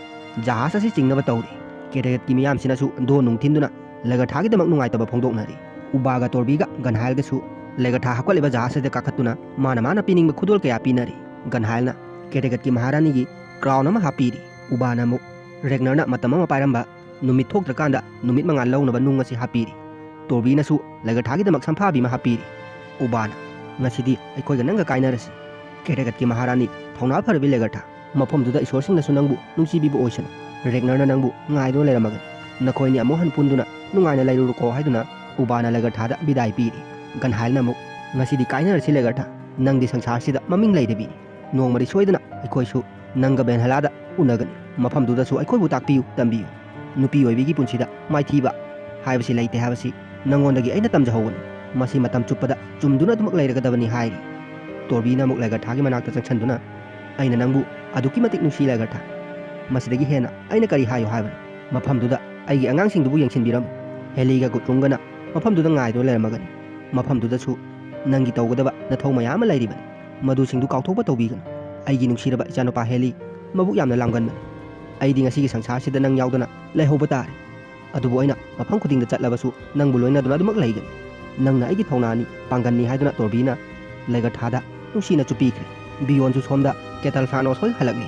ꯖꯍꯥꯖ ꯑꯁꯤ ꯆꯤꯡꯅꯕ ꯇꯧꯔꯤ꯫ ꯀꯦꯇꯦꯀꯠꯀꯤ ꯃꯤꯌꯥꯝꯁꯤꯅꯁꯨ ꯗꯣꯟ ꯅꯨꯡ ꯊꯤꯟꯗꯨꯅ ꯂꯩꯒꯊꯥꯒꯤꯗꯃꯛ ꯅꯨꯡꯉꯥꯏꯇꯕ ꯐꯣꯡꯗꯣꯛꯅꯔꯤ꯫ ꯎꯕꯥꯒ ꯇꯣꯔꯕꯤꯒ ꯒꯟꯍꯥꯏꯜꯒꯁꯨ ꯂꯩꯒꯊꯥ ꯍꯥꯞꯀꯠꯂꯤꯕ ꯖꯍꯥꯖ ꯑꯁꯤꯗ ꯀꯥꯈꯠꯇꯨꯅ ꯃꯥꯅ ꯃꯥꯅ ꯄꯤꯅꯤꯡꯕ ꯈꯨꯗꯣꯜ ꯀꯌꯥ ꯄꯤꯅꯔꯤ꯫ ꯒꯟꯍꯥꯏꯜꯅ ꯀꯦꯇꯦꯀꯠꯀꯤ ꯃꯍꯥꯔꯥꯅꯤꯒꯤ ꯀ꯭ꯔꯥꯎꯟ ꯑꯃ ꯍꯥꯞꯄꯤꯔꯤ꯫ ꯎꯕꯥꯅ ꯑꯃꯨꯛ ꯔꯦꯒꯅꯔꯅ ꯃꯇꯝ ꯑꯃ ꯄꯥꯏꯔꯝꯕ ꯅꯨꯃꯤꯠ ꯊꯣꯛꯇ꯭ꯔꯀꯥꯟꯗ ꯅꯨꯃꯤꯠ ꯃꯉꯥꯜ ꯂꯧꯅꯕ ꯅꯨꯡ ꯑꯁꯤ ꯍꯥꯞꯄꯤꯔꯤ꯫ ꯇꯣꯔꯕꯤꯅꯁꯨ ꯂꯩꯒꯊꯥꯒꯤꯗꯃꯛ ꯁꯝꯐꯥꯕꯤ ꯑꯃ ꯍꯥꯞꯄꯤꯔꯤ꯫ ꯎꯕꯥꯅ, "ꯉꯁꯤꯗꯤ ꯑꯩꯈꯣꯏꯒ ꯅꯪꯒ ꯀꯥꯏꯅꯔꯁꯤ꯫ ꯀꯦꯇꯦꯀꯠꯀꯤ ꯃꯍꯥꯔꯥꯅꯤ, ꯊꯧꯅꯥ ꯐꯔꯕꯤ ꯂꯩꯒꯊꯥ, ꯃꯐꯝꯗꯨꯗ ꯏꯁꯣꯔꯁꯤꯡꯅꯁꯨ ꯅꯪꯕꯨ ꯅꯨꯡꯁꯤꯕꯤꯕ ꯑꯣꯏꯁꯅꯨ꯫ ꯔꯦꯒꯅꯔꯅ ꯅꯪꯕꯨ ꯉꯥꯏꯗꯨꯅ ꯂꯩꯔꯝꯃꯒꯅꯤ꯫ ꯅꯈꯣꯏꯅꯤ ꯑꯃꯨꯛ ꯍꯟ ꯄꯨꯟꯗꯨꯅ ꯅꯨꯡꯉꯥꯏꯅ ꯂꯩꯔꯨꯔꯣꯀꯣ" ꯍꯥꯏꯗꯨꯅ ꯎꯕꯥꯅ ꯂꯩꯒꯊꯥꯗ ꯕꯤꯗꯥꯏ ꯄꯤꯔꯤ꯫ ꯒꯟꯍꯥꯏꯜꯅ ꯑꯃꯨꯛ, "ꯉꯁꯤꯗꯤ ꯀꯥꯏꯅꯔꯁꯤ ꯂꯩꯒꯊꯥ, ꯅꯪꯗꯤ ꯁꯪꯁꯥꯔꯁꯤꯗ ꯃꯃꯤꯡ ꯂꯩꯔꯕꯤꯅꯤ꯫ ꯅꯣꯡꯃꯗꯤ ꯁꯣꯏꯗꯅ ꯑꯩꯈꯣꯏꯁꯨ ꯅꯪꯒ ꯕꯦꯟꯍꯂꯥꯗ ꯎꯅꯒꯅꯤ꯫ ꯃꯐꯝꯗꯨꯗꯁꯨ ꯑꯩꯈꯣꯏꯕꯨ ꯇꯥꯛꯄꯤꯌꯨ, ꯇꯝꯕꯤꯌꯨ꯫ ꯅꯨꯄꯤ ꯑꯣꯏꯕꯤꯒꯤ ꯄꯨꯟꯁꯤꯗ ꯃꯥꯏꯊꯤꯕ ꯍꯥꯏꯕꯁꯤ ꯂꯩꯇꯦ ꯍꯥꯏꯕꯁꯤ ꯅꯪꯉꯣꯟꯗꯒꯤ ꯑꯩꯅ ꯇꯝꯖꯍꯧꯕꯅꯤ꯫ ꯃꯁꯤ ꯃꯇꯝ ꯆꯨꯞꯄꯗ ꯆꯨꯝꯗꯨꯅ ꯑꯗꯨꯃꯛ ꯂꯩꯔꯒꯗꯕꯅꯤ" ꯍꯥꯏꯔꯤ꯫ ꯇꯣꯔꯕꯤꯅ ꯑꯃꯨꯛ ꯂꯩꯒꯊꯥꯒꯤ ꯃꯅꯥꯛꯇ ꯆꯪꯁꯤꯟꯗꯨꯅ, "ꯑꯩꯅ ꯅꯪꯕꯨ ꯑꯗꯨꯛꯀꯤ ꯃꯇꯤꯛ ꯅꯨꯡꯁꯤ ꯂꯩꯒꯊꯥ꯫ ꯃꯁꯤꯗꯒꯤ ꯍꯦꯟꯅ ꯑꯩꯅ ꯀꯔꯤ ꯍꯥꯏꯌꯨ ꯍꯥꯏꯕꯅꯣ? ꯃꯐꯝꯗꯨꯗ ꯑꯩꯒꯤ ꯑꯉꯥꯡꯁꯤꯡꯗꯨꯕꯨ ꯌꯦꯡꯁꯤꯟꯕꯤꯔꯝꯃꯨ꯫ ꯍꯦꯂꯤꯒ ꯒꯨꯇ꯭ꯔꯨꯝꯒꯅ ꯃꯐꯝꯗꯨꯗ ꯉꯥꯏꯗꯨꯅ ꯂꯩꯔꯝꯃꯒꯅꯤ꯫ ꯃꯐꯝꯗꯨꯗꯁꯨ ꯅꯪꯒꯤ ꯇꯧꯒꯗꯕ ꯅꯊꯧ ꯃꯌꯥꯝ ꯑꯃ ꯂꯩꯔꯤꯕꯅꯤ꯫ ꯃꯗꯨꯁꯤꯡꯗꯨ ꯀꯥꯎꯊꯣꯛꯄ ꯇꯧꯕꯤꯒꯅꯨ꯫ ꯑꯩꯒꯤ ꯅꯨꯡꯁꯤꯔꯕ ꯏꯆꯥꯅꯨꯄꯥ ꯍꯦꯂꯤ, ꯃꯕꯨꯛ ꯌꯥꯝꯅ ꯂꯥꯝꯒꯟꯕꯅꯤ꯫ ꯑꯩꯗꯤ ꯉꯁꯤꯒꯤ ꯁꯪꯁꯥꯔꯁꯤꯗ ꯅꯪ ꯌꯥꯎꯗꯅ ꯂꯩꯍꯧꯕ ꯇꯥꯔꯦ꯫ ꯑꯗꯨꯕꯨ ꯑꯩꯅ ꯃꯐꯝ ꯈꯨꯗꯤꯡꯗ ꯆꯠꯂꯕꯁꯨ ꯅꯪꯕꯨ ꯂꯣꯏꯅꯗꯨꯅ ꯑꯗꯨꯃꯛ ꯂꯩꯒꯅꯤ꯫ ꯅꯪꯅ ꯑꯩꯒꯤ ꯊꯧꯅꯥꯅꯤ, ꯄꯥꯡꯒꯜꯅꯤ" ꯍꯥꯏꯗꯨꯅ ꯇꯣꯔꯕꯤꯅ ꯂꯩꯒꯊꯥꯗ ꯅꯨꯡꯁꯤꯅ ꯆꯨꯞꯄꯤꯈ꯭ꯔꯦ꯫ ꯕꯤꯌꯣꯟꯁꯨ ꯁꯣꯝꯗ ꯀꯦꯇꯜꯐꯥꯅꯣꯁ ꯍꯣꯏ ꯍꯜꯂꯛꯂꯤ꯫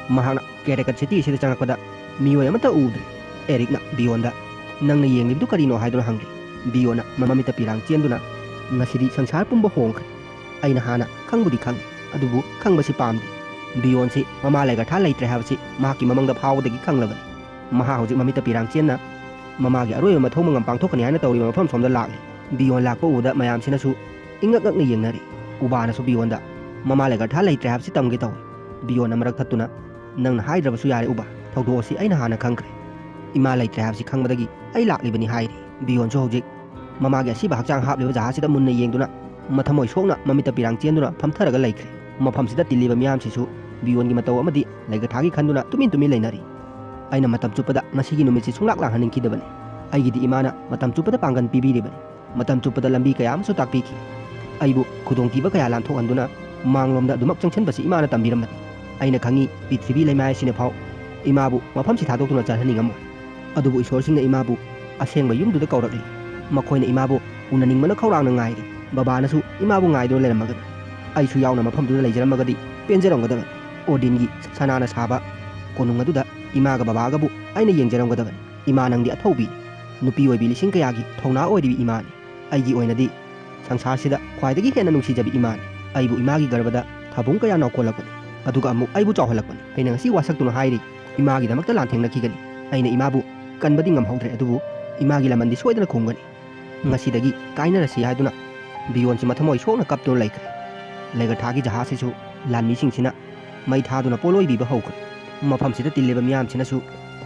ꯃꯍꯥꯛꯅ ꯀꯦꯇꯦꯀꯠ ꯁꯤꯇꯤ ꯑꯁꯤꯗ ꯆꯪꯂꯛꯄꯗ ꯃꯤꯑꯣꯏ ꯑꯃꯠꯇ ꯎꯗ꯭ꯔꯦ꯫ ꯑꯦꯔꯤꯛꯅ ꯕꯤꯌꯣꯟꯗ, "ꯅꯪꯅ ꯌꯦꯡꯂꯤꯕꯗꯨ ꯀꯔꯤꯅꯣ?" ꯍꯥꯏꯗꯨꯅ ꯍꯪꯂꯤ꯫ ꯕꯤꯌꯣꯟꯅ ꯃꯃꯤꯠꯇ ꯄꯤꯔꯥꯡ ꯆꯦꯟꯗꯨꯅ, "ꯉꯁꯤꯗꯤ ꯁꯪꯁꯥꯔ ꯄꯨꯝꯕ ꯍꯣꯡꯈ꯭ꯔꯦ꯫ ꯑꯩꯅ ꯍꯥꯟꯅ ꯈꯪꯕꯨꯗꯤ ꯈꯪꯉꯤ, ꯑꯗꯨꯕꯨ ꯈꯪꯕꯁꯤ ꯄꯥꯝꯗꯦ꯫ ꯕꯤꯌꯣꯟꯁꯤ ꯃꯃꯥ ꯂꯩꯒꯊꯥ ꯂꯩꯇ꯭ꯔꯦ ꯍꯥꯏꯕꯁꯤ ꯃꯍꯥꯛꯀꯤ ꯃꯃꯪꯗ ꯐꯥꯎꯕꯗꯒꯤ ꯈꯪꯂꯕꯅꯤ꯫ ꯃꯍꯥꯛ ꯍꯧꯖꯤꯛ ꯃꯃꯤꯠꯇ ꯄꯤꯔꯥꯡ ꯆꯦꯟꯅ ꯃꯃꯥꯒꯤ ꯑꯔꯣꯏꯕ ꯃꯊꯧ ꯃꯉꯝ ꯄꯥꯡꯊꯣꯛꯀꯅꯤ ꯍꯥꯏꯅ ꯇꯧꯔꯤꯕ ꯃꯐꯝ ꯁꯣꯝꯗ ꯂꯥꯛꯂꯤ꯫ ꯕꯤꯌꯣꯟ ꯂꯥꯛꯄ ꯎꯕꯗ ꯃꯌꯥꯝꯁꯤꯅꯁꯨ ꯏꯉꯛ ꯉꯛꯅ ꯌꯦꯡꯅꯔꯤ꯫ ꯎꯕꯥꯅꯁꯨ ꯕꯤꯌꯣꯟꯗ ꯃꯃꯥ ꯂꯩꯒꯊꯥ ꯂꯩꯇ꯭ꯔꯦ ꯍꯥꯏꯕꯁꯤ ꯇꯝꯒꯦ ꯇꯧꯏ꯫ ꯕꯤꯌꯣꯟꯅ ꯃꯔꯛ ꯊꯠꯇꯨꯅ, "ꯅꯪꯅ ꯍꯥꯏꯗ꯭ꯔꯕꯁꯨ ꯌꯥꯔꯦ ꯎꯕꯥ, ꯊꯧꯗꯣꯛ ꯑꯁꯤ ꯑꯩꯅ ꯍꯥꯟꯅ ꯈꯪꯈ꯭ꯔꯦ꯫ ꯏꯃꯥ ꯂꯩꯇ꯭ꯔꯦ ꯍꯥꯏꯕꯁꯤ ꯈꯪꯕꯗꯒꯤ ꯑꯩ ꯂꯥꯛꯂꯤꯕꯅꯤ" ꯍꯥꯏꯔꯤ꯫ ꯕꯤꯌꯣꯟꯁꯨ ꯍꯧꯖꯤꯛ ꯃꯃꯥꯒꯤ ꯑꯁꯤꯕ ꯍꯛꯆꯥꯡ ꯍꯥꯞꯂꯤꯕ ꯖꯍꯥꯖꯁꯤꯗ ꯃꯨꯟꯅ ꯌꯦꯡꯗꯨꯅ ꯃꯊꯃꯣꯏ ꯁꯣꯛꯅ ꯃꯃꯤꯠꯇ ꯄꯤꯔꯥꯡ ꯆꯦꯟꯗꯨꯅ ꯐꯝꯊꯔꯒ ꯂꯩꯈ꯭ꯔꯦ꯫ ꯃꯐꯝꯁꯤꯗ ꯇꯤꯜꯂꯤꯕ ꯃꯤꯌꯥꯝꯁꯤꯁꯨ ꯕꯤꯌꯣꯟꯒꯤ ꯃꯇꯧ ꯑꯃꯗꯤ ꯂꯩꯒꯊꯥꯒꯤ ꯈꯟꯗꯨꯅ ꯇꯨꯃꯤꯟ ꯇꯨꯃꯤꯟ ꯂꯩꯅꯔꯤ꯫ ꯑꯩꯅ ꯃꯇꯝ ꯆꯨꯞꯄꯗ ꯉꯁꯤꯒꯤ ꯅꯨꯃꯤꯠꯁꯤ ꯁꯨꯡꯂꯥꯛ ꯂꯥꯛꯍꯟꯅꯤꯡꯈꯤꯗꯕꯅꯤ꯫ ꯑꯩꯒꯤꯗꯤ ꯏꯃꯥꯅ ꯃꯇꯝ ꯆꯨꯞꯄꯗ ꯄꯥꯡꯒꯜ ꯄꯤꯕꯤꯔꯤꯕꯅꯤ꯫ ꯃꯇꯝ ꯆꯨꯞꯄꯗ ꯂꯝꯕꯤ ꯀꯌꯥ ꯑꯃꯁꯨ ꯇꯥꯛꯄꯤꯈꯤ꯫ ꯑꯩꯕꯨ ꯈꯨꯗꯣꯡꯊꯤꯕ ꯀꯌꯥ ꯂꯥꯟꯊꯣꯛꯍꯟꯗꯨꯅ ꯃꯥꯡꯂꯣꯝꯗ ꯑꯗꯨꯃꯛ ꯆꯪꯁꯤꯟꯕꯁꯤ ꯏꯃꯥꯅ ꯇꯝꯕꯤꯔꯝꯕꯅꯤ꯫ ꯑꯩꯅ ꯈꯪꯏ, ꯄ꯭ꯔꯤꯊꯤꯕꯤ ꯂꯩꯃꯥꯏ ꯑꯁꯤꯅ ꯐꯥꯎ ꯏꯃꯥꯕꯨ ꯃꯐꯝꯁꯤ ꯊꯥꯗꯣꯛꯇꯨꯅ ꯆꯠꯍꯟꯅꯤꯡꯉꯝꯃꯣꯏ꯫ ꯑꯗꯨꯕꯨ ꯏꯁꯣꯔꯁꯤꯡꯅ ꯏꯃꯥꯕꯨ ꯑꯁꯦꯡꯕ ꯌꯨꯝꯗꯨꯗ ꯀꯧꯔꯛꯂꯤ꯫ ꯃꯈꯣꯏꯅ ꯏꯃꯥꯕꯨ ꯎꯅꯅꯤꯡꯕꯅ ꯈꯧꯔꯥꯡꯅ ꯉꯥꯏꯔꯤ꯫ ꯕꯕꯥꯅꯁꯨ ꯏꯃꯥꯕꯨ ꯉꯥꯏꯗꯨꯅ ꯂꯩꯔꯝꯃꯒꯅꯤ꯫ ꯑꯩꯁꯨ ꯌꯥꯎꯅ ꯃꯐꯝꯗꯨꯗ ꯂꯩꯖꯔꯝꯃꯒꯗꯤ ꯄꯦꯟꯖꯔꯝꯒꯗꯕꯅꯤ꯫ ꯑꯣꯗꯤꯟꯒꯤ ꯁꯅꯥꯅ ꯁꯥꯕ ꯀꯣꯅꯨꯡ ꯑꯗꯨꯗ ꯏꯃꯥꯒ ꯕꯕꯥꯒꯕꯨ ꯑꯩꯅ ꯌꯦꯡꯖꯔꯝꯒꯗꯕꯅꯤ꯫ ꯏꯃꯥ ꯅꯪꯗꯤ ꯑꯊꯧꯕꯤꯅꯤ꯫ ꯅꯨꯄꯤ ꯑꯣꯏꯕꯤ ꯂꯤꯁꯤꯡ ꯀꯌꯥꯒꯤ ꯊꯧꯅꯥ ꯑꯣꯏꯔꯤꯕꯤ ꯏꯃꯥꯅꯤ꯫ ꯑꯩꯒꯤ ꯑꯣꯏꯅꯗꯤ ꯁꯪꯁꯥꯔꯁꯤꯗ ꯈ꯭ꯋꯥꯏꯗꯒꯤ ꯍꯦꯟꯅ ꯅꯨꯡꯁꯤꯖꯕꯤ ꯏꯃꯥꯅꯤ꯫ ꯑꯩꯕꯨ ꯏꯃꯥꯒꯤ ꯒꯔꯚꯗ ꯊꯥꯕꯨꯡ ꯀꯌꯥ ꯅꯥꯎꯀꯣꯜꯂꯛꯄꯅꯤ꯫ ꯑꯗꯨꯒ ꯑꯃꯨꯛ ꯑꯩꯕꯨ ꯆꯥꯎꯍꯜꯂꯛꯄꯅꯤ꯫ ꯑꯩꯅ ꯉꯁꯤ ꯋꯥꯁꯛꯇꯨꯅ ꯍꯥꯏꯔꯤ, ꯏꯃꯥꯒꯤꯗꯃꯛꯇ ꯂꯥꯟꯊꯦꯡꯅꯈꯤꯒꯅꯤ꯫ ꯑꯩꯅ ꯏꯃꯥꯕꯨ ꯀꯟꯕꯗꯤ ꯉꯝꯍꯧꯗ꯭ꯔꯦ, ꯑꯗꯨꯕꯨ ꯏꯃꯥꯒꯤ ꯂꯃꯟꯗꯤ ꯁꯣꯏꯗꯅ ꯈꯨꯝꯒꯅꯤ꯫ ꯉꯁꯤꯗꯒꯤ ꯀꯥꯏꯅꯔꯁꯤ ꯍꯥꯏꯗꯨꯅ ꯕꯤꯌꯣꯟꯁꯤ ꯃꯊꯃꯣꯏ ꯁꯣꯛꯅ ꯀꯞꯇꯨꯅ ꯂꯩꯈ꯭ꯔꯦ꯫ ꯂꯩꯒꯊꯥꯒꯤ ꯖꯍꯥꯖꯁꯤꯁꯨ ꯂꯥꯟꯃꯤꯁꯤꯡꯁꯤꯅ ꯃꯩ ꯊꯥꯗꯨꯅ ꯄꯣꯠꯂꯣꯏꯕꯤꯕ ꯍꯧꯈ꯭ꯔꯦ꯫ ꯃꯐꯝꯁꯤꯗ ꯇꯤꯜꯂꯤꯕ ꯃꯤꯌꯥꯝꯁꯤꯅꯁꯨ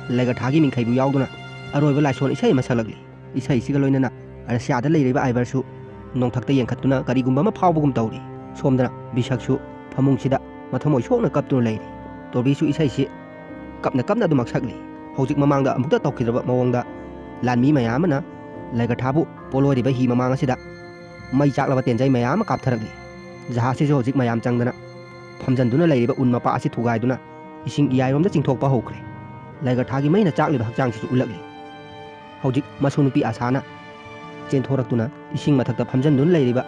ꯂꯩꯒꯊꯥꯒꯤ ꯃꯤꯡꯈꯩꯕꯨ ꯌꯥꯎꯗꯨꯅ ꯑꯔꯣꯏꯕ ꯂꯥꯏꯁꯣꯟ ꯏꯁꯩ ꯑꯃ ꯁꯛꯂꯛꯂꯤ꯫ ꯏꯁꯩꯁꯤꯒ ꯂꯣꯏꯅꯅ ꯔꯁꯤꯌꯥꯗ ꯂꯩꯔꯤꯕ ꯑꯥꯏꯕꯔꯁꯨ ꯅꯣꯡꯊꯛꯇ ꯌꯦꯡꯈꯠꯇꯨꯅ ꯀꯔꯤꯒꯨꯝꯕ ꯑꯃ ꯐꯥꯎꯕꯒꯨꯝ ꯇꯧꯔꯤ꯫ ꯁꯣꯝꯗꯅ ꯕꯤꯁꯛꯁꯨ ꯐꯃꯨꯡꯁꯤꯗ ꯃꯊꯃꯣꯏ ꯁꯣꯛꯅ ꯀꯞꯇꯨꯅ ꯂꯩꯔꯤ꯫ ꯇꯣꯔꯕꯤꯁꯨ ꯏꯁꯩꯁꯤ ꯀꯞꯅ ꯀꯞꯅ ꯑꯗꯨꯃꯛ ꯁꯛꯂꯤ꯫ ꯍꯧꯖꯤꯛ ꯃꯃꯥꯡꯗ ꯑꯃꯨꯛꯇ ꯇꯧꯈꯤꯗ꯭ꯔꯕ ꯃꯑꯣꯡꯗ ꯂꯥꯟꯃꯤ ꯃꯌꯥꯝ ꯑꯃꯅ ꯂꯩꯒꯊꯥꯕꯨ ꯄꯣꯂꯣꯏꯔꯤꯕ ꯍꯤ ꯃꯃꯥꯡ ꯑꯁꯤꯗ ꯃꯩ ꯆꯥꯛꯂꯕ ꯇꯦꯟꯖꯩ ꯃꯌꯥꯝ ꯑꯃ ꯀꯥꯞꯊꯔꯛꯂꯤ꯫ ꯖꯍꯥꯖꯁꯤꯁꯨ ꯍꯧꯖꯤꯛ ꯃꯌꯥꯝ ꯆꯪꯗꯅ ꯐꯝꯖꯟꯗꯨꯅ ꯂꯩꯔꯤꯕ ꯎꯟ ꯃꯄꯥ ꯑꯁꯤ ꯊꯨꯒꯥꯏꯗꯨꯅ ꯏꯁꯤꯡ ꯏꯌꯥꯏꯔꯣꯝꯗ ꯆꯤꯡꯊꯣꯛꯄ ꯍꯧꯈ꯭ꯔꯦ꯫ ꯂꯩꯒꯊꯥꯒꯤ ꯃꯩꯅ ꯆꯥꯛꯂꯤꯕ ꯍꯛꯆꯥꯡꯁꯤꯁꯨ ꯎꯠꯂꯛꯂꯤ꯫ ꯍꯧꯖꯤꯛ ꯃꯁꯨ ꯅꯨꯄꯤ ꯑꯁꯥꯅ ꯆꯦꯟꯊꯣꯔꯛꯇꯨꯅ ꯏꯁꯤꯡ ꯃꯊꯛꯇ ꯐꯝꯖꯟꯗꯨꯅ ꯂꯩꯔꯤꯕ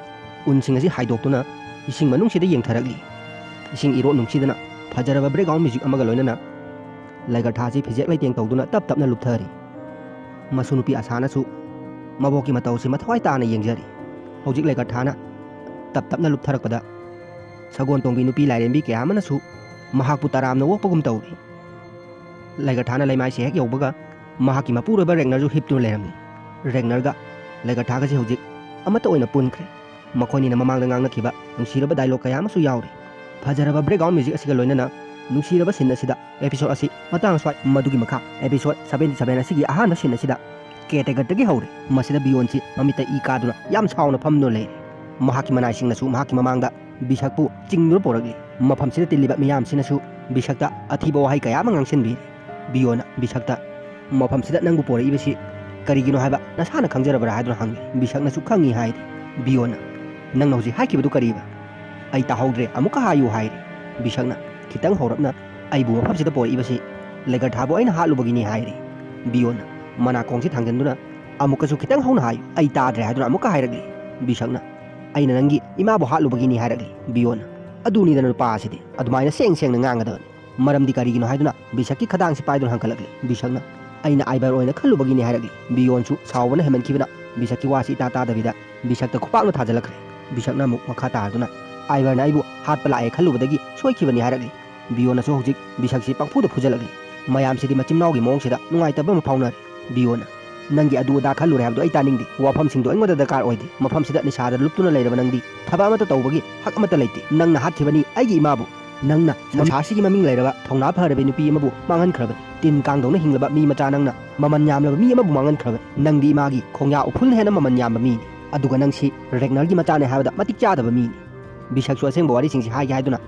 ꯎꯟꯁꯤꯡ ꯑꯁꯤ ꯍꯥꯏꯗꯣꯛꯇꯨꯅ ꯏꯁꯤꯡ ꯃꯅꯨꯡꯁꯤꯗ ꯌꯦꯡꯊꯔꯛꯂꯤ꯫ ꯏꯁꯤꯡ ꯏꯔꯣꯠ ꯅꯨꯡꯁꯤꯗꯅ ꯐꯖꯔꯕ ꯕꯦꯛꯒ꯭ꯔꯥꯎꯟ ꯃ꯭ꯌꯨꯖꯤꯛ ꯑꯃꯒ ꯂꯣꯏꯅꯅ ꯂꯩꯒꯊꯥꯁꯤ ꯐꯤꯖꯦꯛ ꯂꯩꯇꯦꯡ ꯇꯧꯗꯨꯅ ꯇꯞ ꯇꯞꯅ ꯂꯨꯞꯊꯔꯤ꯫ ꯃꯁꯨ ꯅꯨꯄꯤ ꯑꯁꯥꯅꯁꯨ ꯃꯕꯣꯛꯀꯤ ꯃꯇꯧꯁꯤ ꯃꯊ꯭ꯋꯥꯏ ꯇꯥꯅ ꯌꯦꯡꯖꯔꯤ꯫ ꯍꯧꯖꯤꯛ ꯂꯩꯒꯊꯥꯅ ꯇꯞ ꯇꯞꯅ ꯂꯨꯞꯊꯔꯛꯄꯗ ꯁꯒꯣꯜ ꯇꯣꯡꯕꯤ ꯅꯨꯄꯤ ꯂꯥꯏꯔꯦꯝꯕꯤ ꯀꯌꯥ ꯑꯃꯅꯁꯨ ꯃꯍꯥꯛꯄꯨ ꯇꯔꯥꯝꯅ ꯑꯣꯛꯄꯒꯨꯝ ꯇꯧꯔꯤ꯫ ꯂꯩꯒꯔꯊꯥꯅ ꯂꯩꯃꯥꯏꯁꯦ ꯍꯦꯛ ꯌꯧꯕꯒ ꯃꯍꯥꯛꯀꯤ ꯃꯄꯨꯔꯣꯏꯕ ꯔꯦꯒꯅꯔꯁꯨ ꯍꯤꯞꯇꯨꯅ ꯂꯩꯔꯝꯃꯤ꯫ ꯔꯦꯒꯅꯔꯒ ꯂꯩꯒꯔꯊꯥꯒꯁꯦ ꯍꯧꯖꯤꯛ ꯑꯃꯠꯇ ꯑꯣꯏꯅ ꯄꯨꯟꯈ꯭ꯔꯦ꯫ ꯃꯈꯣꯏꯅꯤꯅ ꯃꯃꯥꯡꯗ ꯉꯥꯡꯅꯈꯤꯕ ꯅꯨꯡꯁꯤꯔꯕ ꯗꯥꯏꯂꯣꯒ ꯀꯌꯥ ꯑꯃꯁꯨ ꯌꯥꯎꯔꯤ꯫ ꯐꯖꯔꯕ ꯕꯦꯛꯒ꯭ꯔꯥꯎꯟ ꯃ꯭ꯌꯨꯖꯤꯛ ꯑꯁꯤꯒ ꯂꯣꯏꯅꯅ ꯅꯨꯡꯁꯤꯔꯕ ꯁꯤꯟ ꯑꯁꯤꯗ ꯑꯦꯄꯤꯁꯣꯗ ꯑꯁꯤ ꯃꯇꯥꯡ ꯑꯁ꯭ꯋꯥꯏ ꯃꯗꯨꯒꯤ ꯃꯈꯥ ꯑꯦꯄꯤꯁꯣꯗ ꯁꯚꯦꯟꯇꯤ ꯁꯚꯦꯟ ꯑꯁꯤꯒꯤ ꯑꯍꯥꯟꯕ ꯁꯤꯟ ꯑꯁꯤꯗ ꯀꯦꯇꯦꯒꯔꯗꯒꯤ ꯍꯧꯔꯦ꯫ ꯃꯁꯤꯗ ꯕꯤꯌꯣꯟꯁꯤ ꯃꯃꯤꯠꯇ ꯏ ꯀꯥꯗꯨꯅ ꯌꯥꯝ ꯁꯥꯎꯅ ꯐꯝꯗꯨꯅ ꯂꯩꯔꯦ꯫ ꯃꯍꯥꯛꯀꯤ ꯃꯅꯥꯏꯁꯤꯡꯅꯁꯨ ꯃꯍꯥꯛꯀꯤ ꯃꯃꯥꯡꯗ ꯕꯤꯁꯛꯄꯨ ꯆꯤꯡꯗꯨꯅ ꯄꯣꯔꯛꯂꯤ꯫ ꯃꯐꯝꯁꯤꯗ ꯇꯤꯜꯂꯤꯕ ꯃꯤꯌꯥꯝꯁꯤꯅꯁꯨ ꯕꯤꯁꯛꯇ ꯑꯊꯤꯕ ꯋꯥꯍꯩ ꯀꯌꯥ ꯑꯃ ꯉꯥꯡꯁꯤꯟꯕꯤꯔꯤ꯫ ꯕꯤꯌꯣꯅ ꯕꯤꯁꯛꯇ, "ꯃꯐꯝꯁꯤꯗ ꯅꯪꯕꯨ ꯄꯣꯔꯛꯏꯕꯁꯤ ꯀꯔꯤꯒꯤꯅꯣ ꯍꯥꯏꯕ ꯅꯁꯥꯅ ꯈꯪꯖꯔꯕ꯭ꯔꯥ?" ꯍꯥꯏꯗꯨꯅ ꯍꯪꯉꯤ꯫ ꯕꯤꯁꯛꯅꯁꯨ ꯈꯪꯉꯤ ꯍꯥꯏꯔꯤ꯫ ꯕꯤꯌꯣꯅ, "ꯅꯪꯅ ꯍꯧꯖꯤꯛ ꯍꯥꯏꯈꯤꯕꯗꯨ ꯀꯔꯤꯕ?" "ꯑꯩ ꯇꯥꯍꯧꯗ꯭ꯔꯦ, ꯑꯃꯨꯛꯀ ꯍꯥꯏꯌꯨ" ꯍꯥꯏꯔꯤ꯫ ꯕꯤꯁꯛꯅ ꯈꯤꯇꯪ ꯍꯧꯔꯞꯅ, "ꯑꯩꯕꯨ ꯃꯐꯝꯁꯤꯗ ꯄꯣꯔꯛꯏꯕꯁꯤ ꯂꯦꯒꯔꯊꯥꯕꯨ ꯑꯩꯅ ꯍꯥꯠꯂꯨꯕꯒꯤꯅꯤ" ꯍꯥꯏꯔꯤ꯫ ꯕꯤꯌꯣꯅ ꯃꯅꯥꯀꯣꯡꯁꯤ ꯊꯥꯡꯖꯟꯗꯨꯅ, "ꯑꯃꯨꯛꯀꯁꯨ ꯈꯤꯇꯪ ꯍꯧꯅ ꯍꯥꯏꯌꯨ, ꯑꯩ ꯇꯥꯗ꯭ꯔꯦ" ꯍꯥꯏꯗꯨꯅ ꯑꯃꯨꯛꯀ ꯍꯥꯏꯔꯛꯂꯤ꯫ ꯕꯤꯁꯛꯅ, "ꯑꯩꯅ ꯅꯪꯒꯤ ꯏꯃꯥꯕꯨ ꯍꯥꯠꯂꯨꯕꯒꯤꯅꯤ" ꯍꯥꯏꯔꯛꯂꯤ꯫ ꯕꯤꯌꯣꯅ, "ꯑꯗꯨꯅꯤꯗꯅ ꯅꯨꯄꯥ ꯑꯁꯤꯗꯤ, ꯑꯗꯨꯃꯥꯏꯅ ꯁꯦꯡ ꯁꯦꯡꯅ ꯉꯥꯡꯒꯗꯕꯅꯤ꯫ ꯃꯔꯝꯗꯤ ꯀꯔꯤꯒꯤꯅꯣ ꯍꯥꯏꯗꯨꯅ ꯕꯤꯁꯛꯀꯤ ꯈꯗꯥꯡꯁꯤ ꯄꯥꯏꯗꯨꯅ ꯍꯪꯒꯠꯂꯛꯂꯤ꯫" ꯕꯤꯁꯛꯅ, "ꯑꯩꯅ ꯑꯥꯏꯕꯔ ꯑꯣꯏꯅ ꯈꯜꯂꯨꯕꯒꯤꯅꯤ" ꯍꯥꯏꯔꯛꯂꯤ꯫ ꯕꯤꯌꯣꯟꯁꯨ ꯁꯥꯎꯕꯅ ꯍꯦꯟꯃꯟꯈꯤꯕꯅ ꯕꯤꯁꯛꯀꯤ ꯋꯥꯁꯤ ꯏꯇꯥ ꯇꯥꯗꯕꯤꯗ ꯕꯤꯁꯛꯇ ꯈꯨꯄꯥꯛꯅ ꯊꯥꯖꯤꯜꯂꯛꯈ꯭ꯔꯦ꯫ ꯕꯤꯁꯛꯅ ꯑꯃꯨꯛ ꯃꯈꯥ ꯇꯥꯔꯗꯨꯅ, "ꯑꯥꯏꯕꯔꯅ ꯑꯩꯕꯨ ꯍꯥꯠꯄ ꯂꯥꯛꯑꯦ ꯈꯜꯂꯨꯕꯗꯒꯤ ꯁꯣꯏꯈꯤꯕꯅꯤ" ꯍꯥꯏꯔꯛꯂꯤ꯫ ꯕꯤꯌꯣꯟꯅꯁꯨ ꯍꯧꯖꯤꯛ ꯕꯤꯁꯛꯁꯤ ꯄꯪꯐꯨꯗ ꯐꯨꯖꯜꯂꯛꯂꯤ꯫ ꯃꯌꯥꯝꯁꯤꯗꯤ ꯃꯆꯤꯟ ꯃꯅꯥꯎꯒꯤ ꯃꯑꯣꯡꯁꯤꯗ ꯅꯨꯡꯉꯥꯏꯇꯕ ꯑꯃ ꯐꯥꯎꯅꯔꯦ꯫ ꯕꯤꯌꯣꯟꯅ, "ꯅꯪꯒꯤ ꯑꯗꯨ ꯑꯗꯥ ꯈꯜꯂꯨꯔꯦ ꯍꯥꯏꯕꯗꯨ ꯑꯩ ꯇꯥꯅꯤꯡꯗꯦ꯫ ꯋꯥꯐꯝꯁꯤꯡꯗꯣ ꯑꯩꯉꯣꯟꯗ ꯗꯔꯀꯥꯔ ꯑꯣꯏꯗꯦ꯫ ꯃꯐꯝꯁꯤꯗ ꯅꯤꯁꯥꯗ ꯂꯨꯞꯇꯨꯅ ꯂꯩꯔꯕ ꯅꯪꯗꯤ ꯊꯕꯛ ꯑꯃꯠꯇ ꯇꯧꯕꯒꯤ ꯍꯛ ꯑꯃꯠꯇ ꯂꯩꯇꯦ꯫ ꯅꯪꯅ ꯍꯥꯠꯈꯤꯕꯅꯤ ꯑꯩꯒꯤ ꯏꯃꯥꯕꯨ꯫ ꯅꯪꯅ ꯁꯪꯁꯥꯔꯁꯤꯒꯤ ꯃꯃꯤꯡ ꯂꯩꯔꯕ ꯊꯧꯅꯥ ꯐꯔꯕ ꯅꯨꯄꯤ ꯑꯃꯕꯨ ꯃꯥꯡꯍꯟꯈ꯭ꯔꯕꯅꯤ꯫ ꯇꯤꯟ ꯀꯥꯡꯗꯧꯅ ꯍꯤꯡꯂꯕ ꯃꯤ ꯃꯆꯥ ꯅꯪꯅ ꯃꯃꯜ ꯌꯥꯝꯂꯕ ꯃꯤ ꯑꯃꯕꯨ ꯃꯥꯡꯍꯟꯈ꯭ꯔꯕꯅꯤ꯫ ꯅꯪꯗꯤ ꯏꯃꯥꯒꯤ ꯈꯣꯡꯌꯥ ꯎꯐꯨꯜꯅ ꯍꯦꯟꯅ ꯃꯃꯜ ꯌꯥꯝꯕ ꯃꯤꯅꯤ꯫ ꯑꯗꯨꯒ ꯅꯪꯁꯤ ꯔꯦꯒꯅꯔꯒꯤ ꯃꯆꯥꯅꯦ ꯍꯥꯏꯕꯗ ꯃꯇꯤꯛ ꯆꯥꯗꯕ ꯃꯤꯅꯤ꯫" ꯕꯤꯁꯛꯁꯨ ꯑꯁꯦꯡꯕ ꯋꯥꯔꯤꯁꯤꯡꯁꯤ ꯍꯥꯏꯒꯦ ꯍꯥꯏꯗꯨꯅ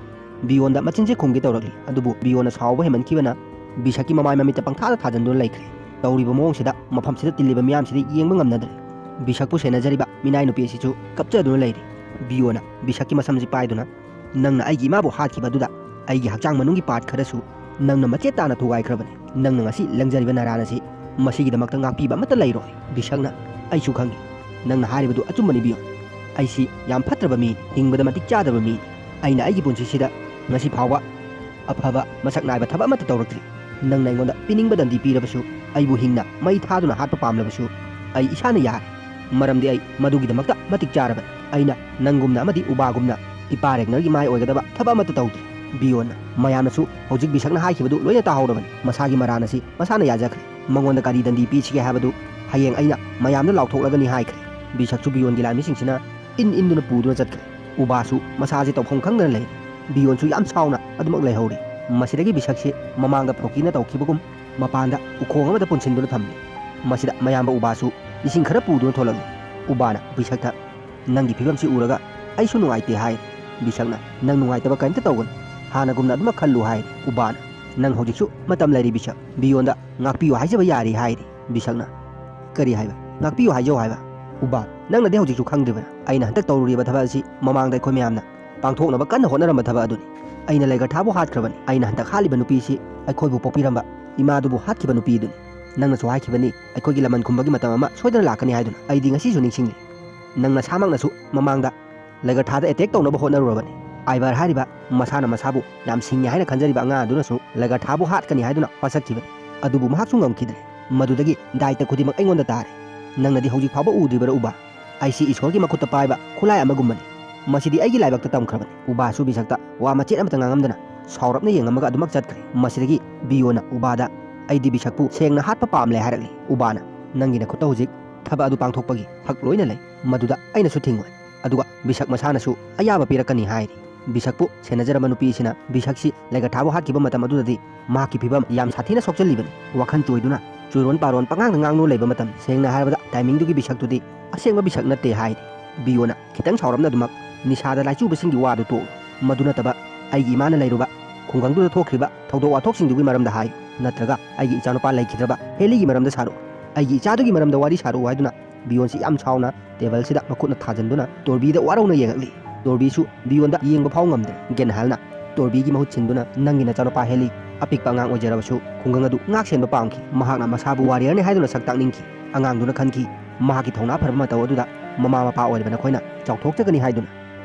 ꯕꯤꯌꯣꯟꯗ ꯃꯆꯤꯟꯁꯦ ꯈꯨꯝꯒꯦ ꯇꯧꯔꯛꯂꯤ꯫ ꯑꯗꯨꯕꯨ ꯕꯤꯌꯣꯟꯅ ꯁꯥꯎꯕ ꯍꯦꯟꯃꯟꯈꯤꯕꯅ ꯕꯤꯁꯛꯀꯤ ꯃꯃꯥꯏ ꯃꯃꯤꯠꯇ ꯄꯪꯊꯥꯗ ꯊꯥꯖꯟꯗꯨꯅ ꯂꯩꯈ꯭ꯔꯦ꯫ ꯇꯧꯔꯤꯕ ꯃꯑꯣꯡꯁꯤꯗ ꯃꯐꯝꯁꯤꯗ ꯇꯤꯜꯂꯤꯕ ꯃꯤꯌꯥꯝꯁꯤꯗꯤ ꯌꯦꯡꯕ ꯉꯝꯅꯗ꯭ꯔꯦ꯫ ꯕꯤꯁꯛꯄꯨ ꯁꯦꯟꯅꯖꯔꯤꯕ ꯃꯤꯅꯥꯏ ꯅꯨꯄꯤ ꯑꯁꯤꯁꯨ ꯀꯞꯆꯗꯨꯅ ꯂꯩꯔꯤ꯫ ꯕꯤꯌꯣꯅ ꯕꯤꯁꯛꯀꯤ ꯃꯁꯝꯁꯤ ꯄꯥꯏꯗꯨꯅ, "ꯅꯪꯅ ꯑꯩꯒꯤ ꯏꯃꯥꯕꯨ ꯍꯥꯠꯈꯤꯕ ꯑꯗꯨꯗ ꯑꯩꯒꯤ ꯍꯛꯆꯥꯡ ꯃꯅꯨꯡꯒꯤ ꯄꯥꯔꯠ ꯈꯔꯁꯨ ꯅꯪꯅ ꯃꯆꯦꯠ ꯇꯥꯅ ꯊꯨꯒꯥꯏꯈ꯭ꯔꯕꯅꯤ꯫ ꯅꯪꯅ ꯉꯁꯤ ꯂꯪꯖꯔꯤꯕ ꯅꯔꯥꯟ ꯑꯁꯤ ꯃꯁꯤꯒꯤꯗꯃꯛꯇ ꯉꯥꯛꯄꯤꯕ ꯑꯃꯠꯇ ꯂꯩꯔꯣꯏ꯫" ꯕꯤꯁꯛꯅ, "ꯑꯩꯁꯨ ꯈꯪꯏ꯫ ꯅꯪꯅ ꯍꯥꯏꯔꯤꯕꯗꯨ ꯑꯆꯨꯝꯕꯅꯤ ꯕꯤꯌꯣꯟ꯫ ꯑꯩꯁꯤ ꯌꯥꯝ ꯐꯠꯇ꯭ꯔꯕ ꯃꯤꯅꯤ, ꯍꯤꯡꯕꯗ ꯃꯇꯤꯛ ꯆꯥꯗꯕ ꯃꯤꯅꯤ꯫ ꯑꯩꯅ ꯑꯩꯒꯤ ꯄꯨꯟꯁꯤꯁꯤꯗ ꯉꯁꯤ ꯐꯥꯎꯕ ꯑꯐꯕ, ꯃꯁꯛ ꯅꯥꯏꯕ ꯊꯕꯛ ꯑꯃꯠꯇ ꯇꯧꯔꯛꯇ꯭ꯔꯤ꯫ ꯅꯪꯅ ꯑꯩꯉꯣꯟꯗ ꯄꯤꯅꯤꯡꯕ ꯗꯟꯗꯤ ꯄꯤꯔꯕꯁꯨ ꯑꯩꯕꯨ ꯍꯤꯡꯅ ꯃꯩ ꯊꯥꯗꯨꯅ ꯍꯥꯠꯄ ꯄꯥꯝꯂꯕꯁꯨ ꯑꯩ ꯏꯁꯥꯅ ꯌꯥꯔꯦ꯫ ꯃꯔꯝꯗꯤ ꯑꯩ ꯃꯗꯨꯒꯤꯗꯃꯛꯇ ꯃꯇꯤꯛ ꯆꯥꯔꯕꯅꯤ꯫ ꯑꯩꯅ ꯅꯪꯒꯨꯝꯅ ꯑꯃꯗꯤ ꯎꯕꯥꯒꯨꯝꯅ ꯏꯄꯥ ꯔꯦꯒꯅꯔꯒꯤ ꯃꯥꯏ ꯑꯣꯏꯒꯗꯕ ꯊꯕꯛ ꯑꯃꯠꯇ ꯇꯧꯗꯦ꯫ ꯕꯤꯌꯣꯟꯅ꯫ ꯃꯌꯥꯝꯅꯁꯨ ꯍꯧꯖꯤꯛ ꯕꯤꯁꯛꯅ ꯍꯥꯏꯈꯤꯕꯗꯨ ꯂꯣꯏꯅ ꯇꯥꯍꯧꯔꯕꯅꯤ꯫ ꯃꯁꯥꯒꯤ ꯃꯔꯥꯟ ꯑꯁꯤ ꯃꯁꯥꯅ ꯌꯥꯖꯈ꯭ꯔꯦ꯫ ꯃꯉꯣꯟꯗ ꯀꯔꯤ ꯗꯟꯗꯤ ꯄꯤꯁꯤꯒꯦ ꯍꯥꯏꯕꯗꯨ ꯍꯌꯦꯡ ꯑꯩꯅ ꯃꯌꯥꯝꯗ ꯂꯥꯎꯊꯣꯛꯂꯒꯅꯤ ꯍꯥꯏꯈ꯭ꯔꯦ꯫ ꯕꯤꯁꯛꯁꯨ ꯕꯤꯌꯣꯟꯒꯤ ꯂꯥꯟꯃꯤꯁꯤꯡꯁꯤꯅ ꯏꯟ ꯏꯟꯗꯨꯅ ꯄꯨꯗꯨꯅ ꯆꯠꯈ꯭ꯔꯦ꯫ ꯎꯕꯥꯁꯨ ꯃꯁꯥꯁꯦ ꯇꯧꯐꯝ ꯈꯪꯗꯅ ꯂꯩꯔꯦ꯫ ꯕꯤꯌꯣꯟꯁꯨ ꯌꯥꯝ ꯁꯥꯎꯅ ꯑꯗꯨꯃꯛ ꯂꯩꯍꯧꯔꯦ꯫ ꯃꯁꯤꯗꯒꯤ ꯕꯤꯁꯛꯁꯤ ꯃꯃꯥꯡꯗ ꯐ꯭ꯔꯣꯀꯤꯅ ꯇꯧꯈꯤꯕꯒꯨꯝ ꯃꯄꯥꯟꯗ ꯎꯈꯣꯡ ꯑꯃꯗ ꯄꯨꯟꯁꯤꯟꯗꯨꯅ ꯊꯝꯂꯦ꯫ ꯃꯁꯤꯗ ꯃꯌꯥꯝꯕ ꯎꯕꯥꯁꯨ ꯏꯁꯤꯡ ꯈꯔ ꯄꯨꯗꯨꯅ ꯊꯣꯛꯂꯛꯂꯦ꯫ ꯎꯕꯥꯅ ꯕꯤꯁꯛꯇ "ꯅꯪꯒꯤ ꯐꯤꯕꯝꯁꯤ ꯎꯔꯒ ꯑꯩꯁꯨ ꯅꯨꯡꯉꯥꯏꯇꯦ" ꯍꯥꯏ꯫ ꯕꯤꯁꯛꯅ "ꯅꯪ ꯅꯨꯡꯉꯥꯏꯇꯕ ꯀꯔꯤꯝꯇ ꯇꯧꯒꯅꯨ, ꯍꯥꯟꯅꯒꯨꯝꯅ ꯑꯗꯨꯃꯛ ꯈꯜꯂꯨ" ꯍꯥꯏ꯫ ꯎꯕꯥꯅ "ꯅꯪ ꯍꯧꯖꯤꯛꯁꯨ ꯃꯇꯝ ꯂꯩꯔꯤ ꯕꯤꯁꯛ, ꯕꯤꯌꯣꯟꯗ ꯉꯥꯛꯄꯤꯌꯨ ꯍꯥꯏꯖꯕ ꯌꯥꯔꯤ" ꯍꯥꯏꯔꯤ꯫ ꯕꯤꯁꯛꯅ "ꯀꯔꯤ ꯍꯥꯏꯕ? ꯉꯥꯛꯄꯤꯌꯨ ꯍꯥꯏꯖꯧ ꯍꯥꯏꯕ?" ꯎꯕꯥ, "ꯅꯪꯅꯗꯤ ꯍꯧꯖꯤꯛꯁꯨ ꯈꯪꯗ꯭ꯔꯤꯕ꯭ꯔꯥ? ꯑꯩꯅ ꯍꯟꯗꯛ ꯇꯧꯔꯨꯔꯤꯕ ꯊꯕꯛ ꯑꯁꯤ ꯃꯃꯥꯡꯗ ꯑꯩꯈꯣꯏ ꯃꯌꯥꯝꯅ ꯄꯥꯡꯊꯣꯛꯅꯕ ꯀꯟꯅ ꯍꯣꯠꯅꯔꯝꯕ ꯊꯕꯛ ꯑꯗꯨꯅꯤ꯫ ꯑꯩꯅ ꯂꯩꯒꯔꯊꯥꯕꯨ ꯍꯥꯠꯈ꯭ꯔꯕꯅꯤ꯫ ꯑꯩꯅ ꯍꯟꯗꯛ ꯍꯥꯠꯂꯤꯕ ꯅꯨꯄꯤꯁꯤ ꯑꯩꯈꯣꯏꯕꯨ ꯄꯣꯛꯄꯤꯔꯝꯕ ꯏꯃꯥꯗꯨꯕꯨ ꯍꯥꯠꯈꯤꯕ ꯅꯨꯄꯤ ꯑꯗꯨꯅꯤ꯫ ꯅꯪꯅꯁꯨ ꯍꯥꯏꯈꯤꯕꯅꯤ ꯑꯩꯈꯣꯏꯒꯤ ꯂꯃꯟ ꯈꯨꯝꯕꯒꯤ ꯃꯇꯝ ꯑꯃ ꯁꯣꯏꯗꯅ ꯂꯥꯛꯀꯅꯤ ꯍꯥꯏꯗꯨꯅ꯫ ꯑꯩꯗꯤ ꯉꯁꯤꯁꯨ ꯅꯤꯡꯁꯤꯡꯂꯤ꯫ ꯅꯪ ꯅꯁꯥꯃꯛꯅꯁꯨ ꯃꯃꯥꯡꯗ ꯂꯩꯒꯔꯊꯥꯗ ꯑꯦꯇꯦꯛ ꯇꯧꯅꯕ ꯍꯣꯠꯅꯔꯨꯔꯕꯅꯤ꯫ ꯑꯥꯏꯚꯔ ꯍꯥꯏꯔꯤꯕ ꯃꯁꯥꯅ ꯃꯁꯥꯕꯨ ꯌꯥꯝ ꯁꯤꯡꯉꯤ ꯍꯥꯏꯅ ꯈꯟꯖꯔꯤꯕ ꯑꯉꯥꯡ ꯑꯗꯨꯅꯁꯨ ꯂꯩꯒꯔꯊꯥꯕꯨ ꯍꯥꯠꯀꯅꯤ ꯍꯥꯏꯗꯨꯅ ꯋꯥꯁꯛꯈꯤꯕꯅꯤ꯫ ꯑꯗꯨꯕꯨ ꯃꯍꯥꯛꯁꯨ ꯉꯝꯈꯤꯗ꯭ꯔꯦ꯫ ꯃꯗꯨꯗꯒꯤ ꯗꯥꯏꯇ ꯈꯨꯗꯤꯡꯃꯛ ꯑꯩꯉꯣꯟꯗ ꯇꯥꯔꯦ꯫ ꯅꯪꯅꯗꯤ ꯍꯧꯖꯤꯛ ꯐꯥꯎꯕ ꯎꯗ꯭ꯔꯤꯕꯔꯥ ꯎꯕꯥ? ꯑꯩꯁꯤ ꯏꯁꯣꯔꯒꯤ ꯃꯈꯨꯠꯇ ꯄꯥꯏꯕ ꯈꯨꯠꯂꯥꯏ ꯑꯃꯒꯨꯝꯕꯅꯤ꯫ ꯃꯁꯤꯗꯤ ꯑꯩꯒꯤ ꯂꯥꯏꯕꯛꯇ ꯇꯝꯈ꯭ꯔꯕꯅꯤ꯫ ꯎꯕꯥꯁꯨ ꯕꯤꯁꯛꯇ ꯋꯥ ꯃꯆꯦꯠ ꯑꯃꯇ ꯉꯥꯡꯉꯝꯗꯅ ꯁꯥꯎꯔꯞꯅ ꯌꯦꯡꯉꯝꯃꯒ ꯑꯗꯨꯃꯛ ꯆꯠꯈ꯭ꯔꯦ꯫ ꯃꯁꯤꯗꯒꯤ ꯕꯤꯌꯣꯅ ꯎꯕꯥꯗ "ꯑꯩꯗꯤ ꯕꯤꯁꯛꯄꯨ ꯁꯦꯡꯅ ꯍꯥꯠꯄ ꯄꯥꯝꯂꯦ" ꯍꯥꯏꯔꯛꯂꯤ꯫ ꯎꯕꯥꯅ "ꯅꯪꯒꯤ ꯅꯈꯨꯠꯇ ꯍꯧꯖꯤꯛ ꯊꯕꯛ ꯑꯗꯨ ꯄꯥꯡꯊꯣꯛꯄꯒꯤ ꯍꯛ ꯂꯣꯏꯅ ꯂꯩ꯫ ꯃꯗꯨꯗ ꯑꯩꯅꯁꯨ ꯊꯤꯡꯉꯣꯏ꯫ ꯑꯗꯨꯒ ꯕꯤꯁꯛ ꯃꯁꯥꯅꯁꯨ ꯑꯌꯥꯕ ꯄꯤꯔꯛꯀꯅꯤ" ꯍꯥꯏꯔꯤ꯫ ꯕꯤꯁꯛꯄꯨ ꯁꯦꯟꯅꯖꯔꯝꯕ ꯅꯨꯄꯤꯁꯤꯅ ꯕꯤꯁꯛꯁꯤ ꯂꯩꯒꯔꯊꯥꯕꯨ ꯍꯥꯠꯈꯤꯕ ꯃꯇꯝ ꯑꯗꯨꯗꯗꯤ ꯃꯍꯥꯛꯀꯤ ꯐꯤꯕꯝ ꯌꯥꯝ ꯁꯥꯊꯤꯅ ꯁꯣꯛꯆꯜꯂꯤꯕꯅꯤ꯫ ꯋꯥꯈꯜ ꯆꯣꯏꯗꯨꯅ ꯆꯨꯔꯣꯟ ꯄꯥꯔꯣꯟ ꯄꯉꯥꯡꯗ ꯉꯥꯡꯗꯨꯅ ꯂꯩꯕ ꯃꯇꯝ, ꯁꯦꯡꯅ ꯍꯥꯏꯔꯕꯗ ꯇꯥꯏꯃꯤꯡꯗꯨꯒꯤ ꯕꯤꯁꯛꯇꯨꯗꯤ ꯑꯁꯦꯡꯕ ꯕꯤꯁꯛ ꯅꯠꯇꯦ ꯍꯥꯏꯔꯤ꯫ ꯕꯤꯌꯣꯅ ꯈꯤꯇꯪ ꯁꯥꯎꯔꯞꯅ ꯑꯗꯨꯃꯛ "ꯅꯤꯁꯥꯗ ꯂꯥꯏꯆꯨꯕꯁꯤꯡꯒꯤ ꯋꯥꯗꯨ ꯇꯣꯛꯎ꯫ ꯃꯗꯨ ꯅꯠꯇꯕ ꯑꯩꯒꯤ ꯏꯃꯥꯅ ꯂꯩꯔꯨꯕ ꯈꯨꯡꯒꯪꯗꯨꯗ ꯊꯣꯛꯈ꯭ꯔꯤꯕ ꯊꯧꯗꯣꯛ ꯋꯥꯊꯣꯛꯁꯤꯡꯗꯨꯒꯤ ꯃꯔꯝꯗ ꯍꯥꯏꯌꯨ꯫ ꯅꯠꯇ꯭ꯔꯒ ꯑꯩꯒꯤ ꯏꯆꯥꯅꯨꯄꯥ ꯂꯩꯈꯤꯗ꯭ꯔꯕ ꯍꯦꯂꯤꯒꯤ ꯃꯔꯝꯗ ꯁꯥꯔꯛꯎ꯫ ꯑꯩꯒꯤ ꯏꯆꯥꯗꯨꯒꯤ ꯃꯔꯝꯗ ꯋꯥꯔꯤ ꯁꯥꯔꯛꯎ" ꯍꯥꯏꯗꯨꯅ ꯕꯤꯌꯣꯟꯁꯤ ꯌꯥꯝ ꯁꯥꯎꯅ ꯇꯦꯕꯜꯁꯤꯗ ꯃꯈꯨꯠꯅ ꯊꯥꯖꯤꯟꯗꯨꯅ ꯇꯣꯔꯕꯤꯗ ꯋꯥꯔꯧꯅ ꯌꯦꯡꯉꯛꯂꯤ꯫ ꯇꯣꯔꯕꯤꯁꯨ ꯕꯤꯌꯣꯟꯗ ꯌꯦꯡꯕ ꯐꯥꯎ ꯉꯝꯗ꯭ꯔꯦ꯫ ꯒꯦꯟꯍꯥꯜꯅ ꯇꯣꯔꯕꯤꯒꯤ ꯃꯍꯨꯠ ꯁꯤꯟꯗꯨꯅ "ꯅꯪꯒꯤ ꯅꯆꯥꯅꯨꯄꯥ ꯍꯦꯂꯤ ꯑꯄꯤꯛꯄ ꯑꯉꯥꯡ ꯑꯣꯏꯖꯔꯕꯁꯨ ꯈꯨꯡꯒꯪ ꯑꯗꯨ ꯉꯥꯛ ꯁꯦꯟꯕ ꯄꯥꯝꯈꯤ꯫ ꯃꯍꯥꯛꯅ ꯃꯁꯥꯕꯨ ꯋꯥꯔꯤꯌꯔꯅꯤ ꯍꯥꯏꯗꯨꯅ ꯁꯛ ꯇꯥꯛꯅꯤꯡꯈꯤ꯫ ꯑꯉꯥꯡꯗꯨꯅ ꯈꯟꯈꯤ ꯃꯍꯥꯛꯀꯤ ꯊꯧꯅꯥ ꯐꯔꯕ ꯃꯇꯧ ꯑꯗꯨꯗ ꯃꯃꯥ ꯃꯄꯥ ꯑꯣꯏꯔꯤꯕ ꯅꯈꯣꯏꯅ ꯆꯥꯎꯊꯣꯛꯆꯒꯅꯤ" ꯍꯥꯏꯗꯨꯅ꯫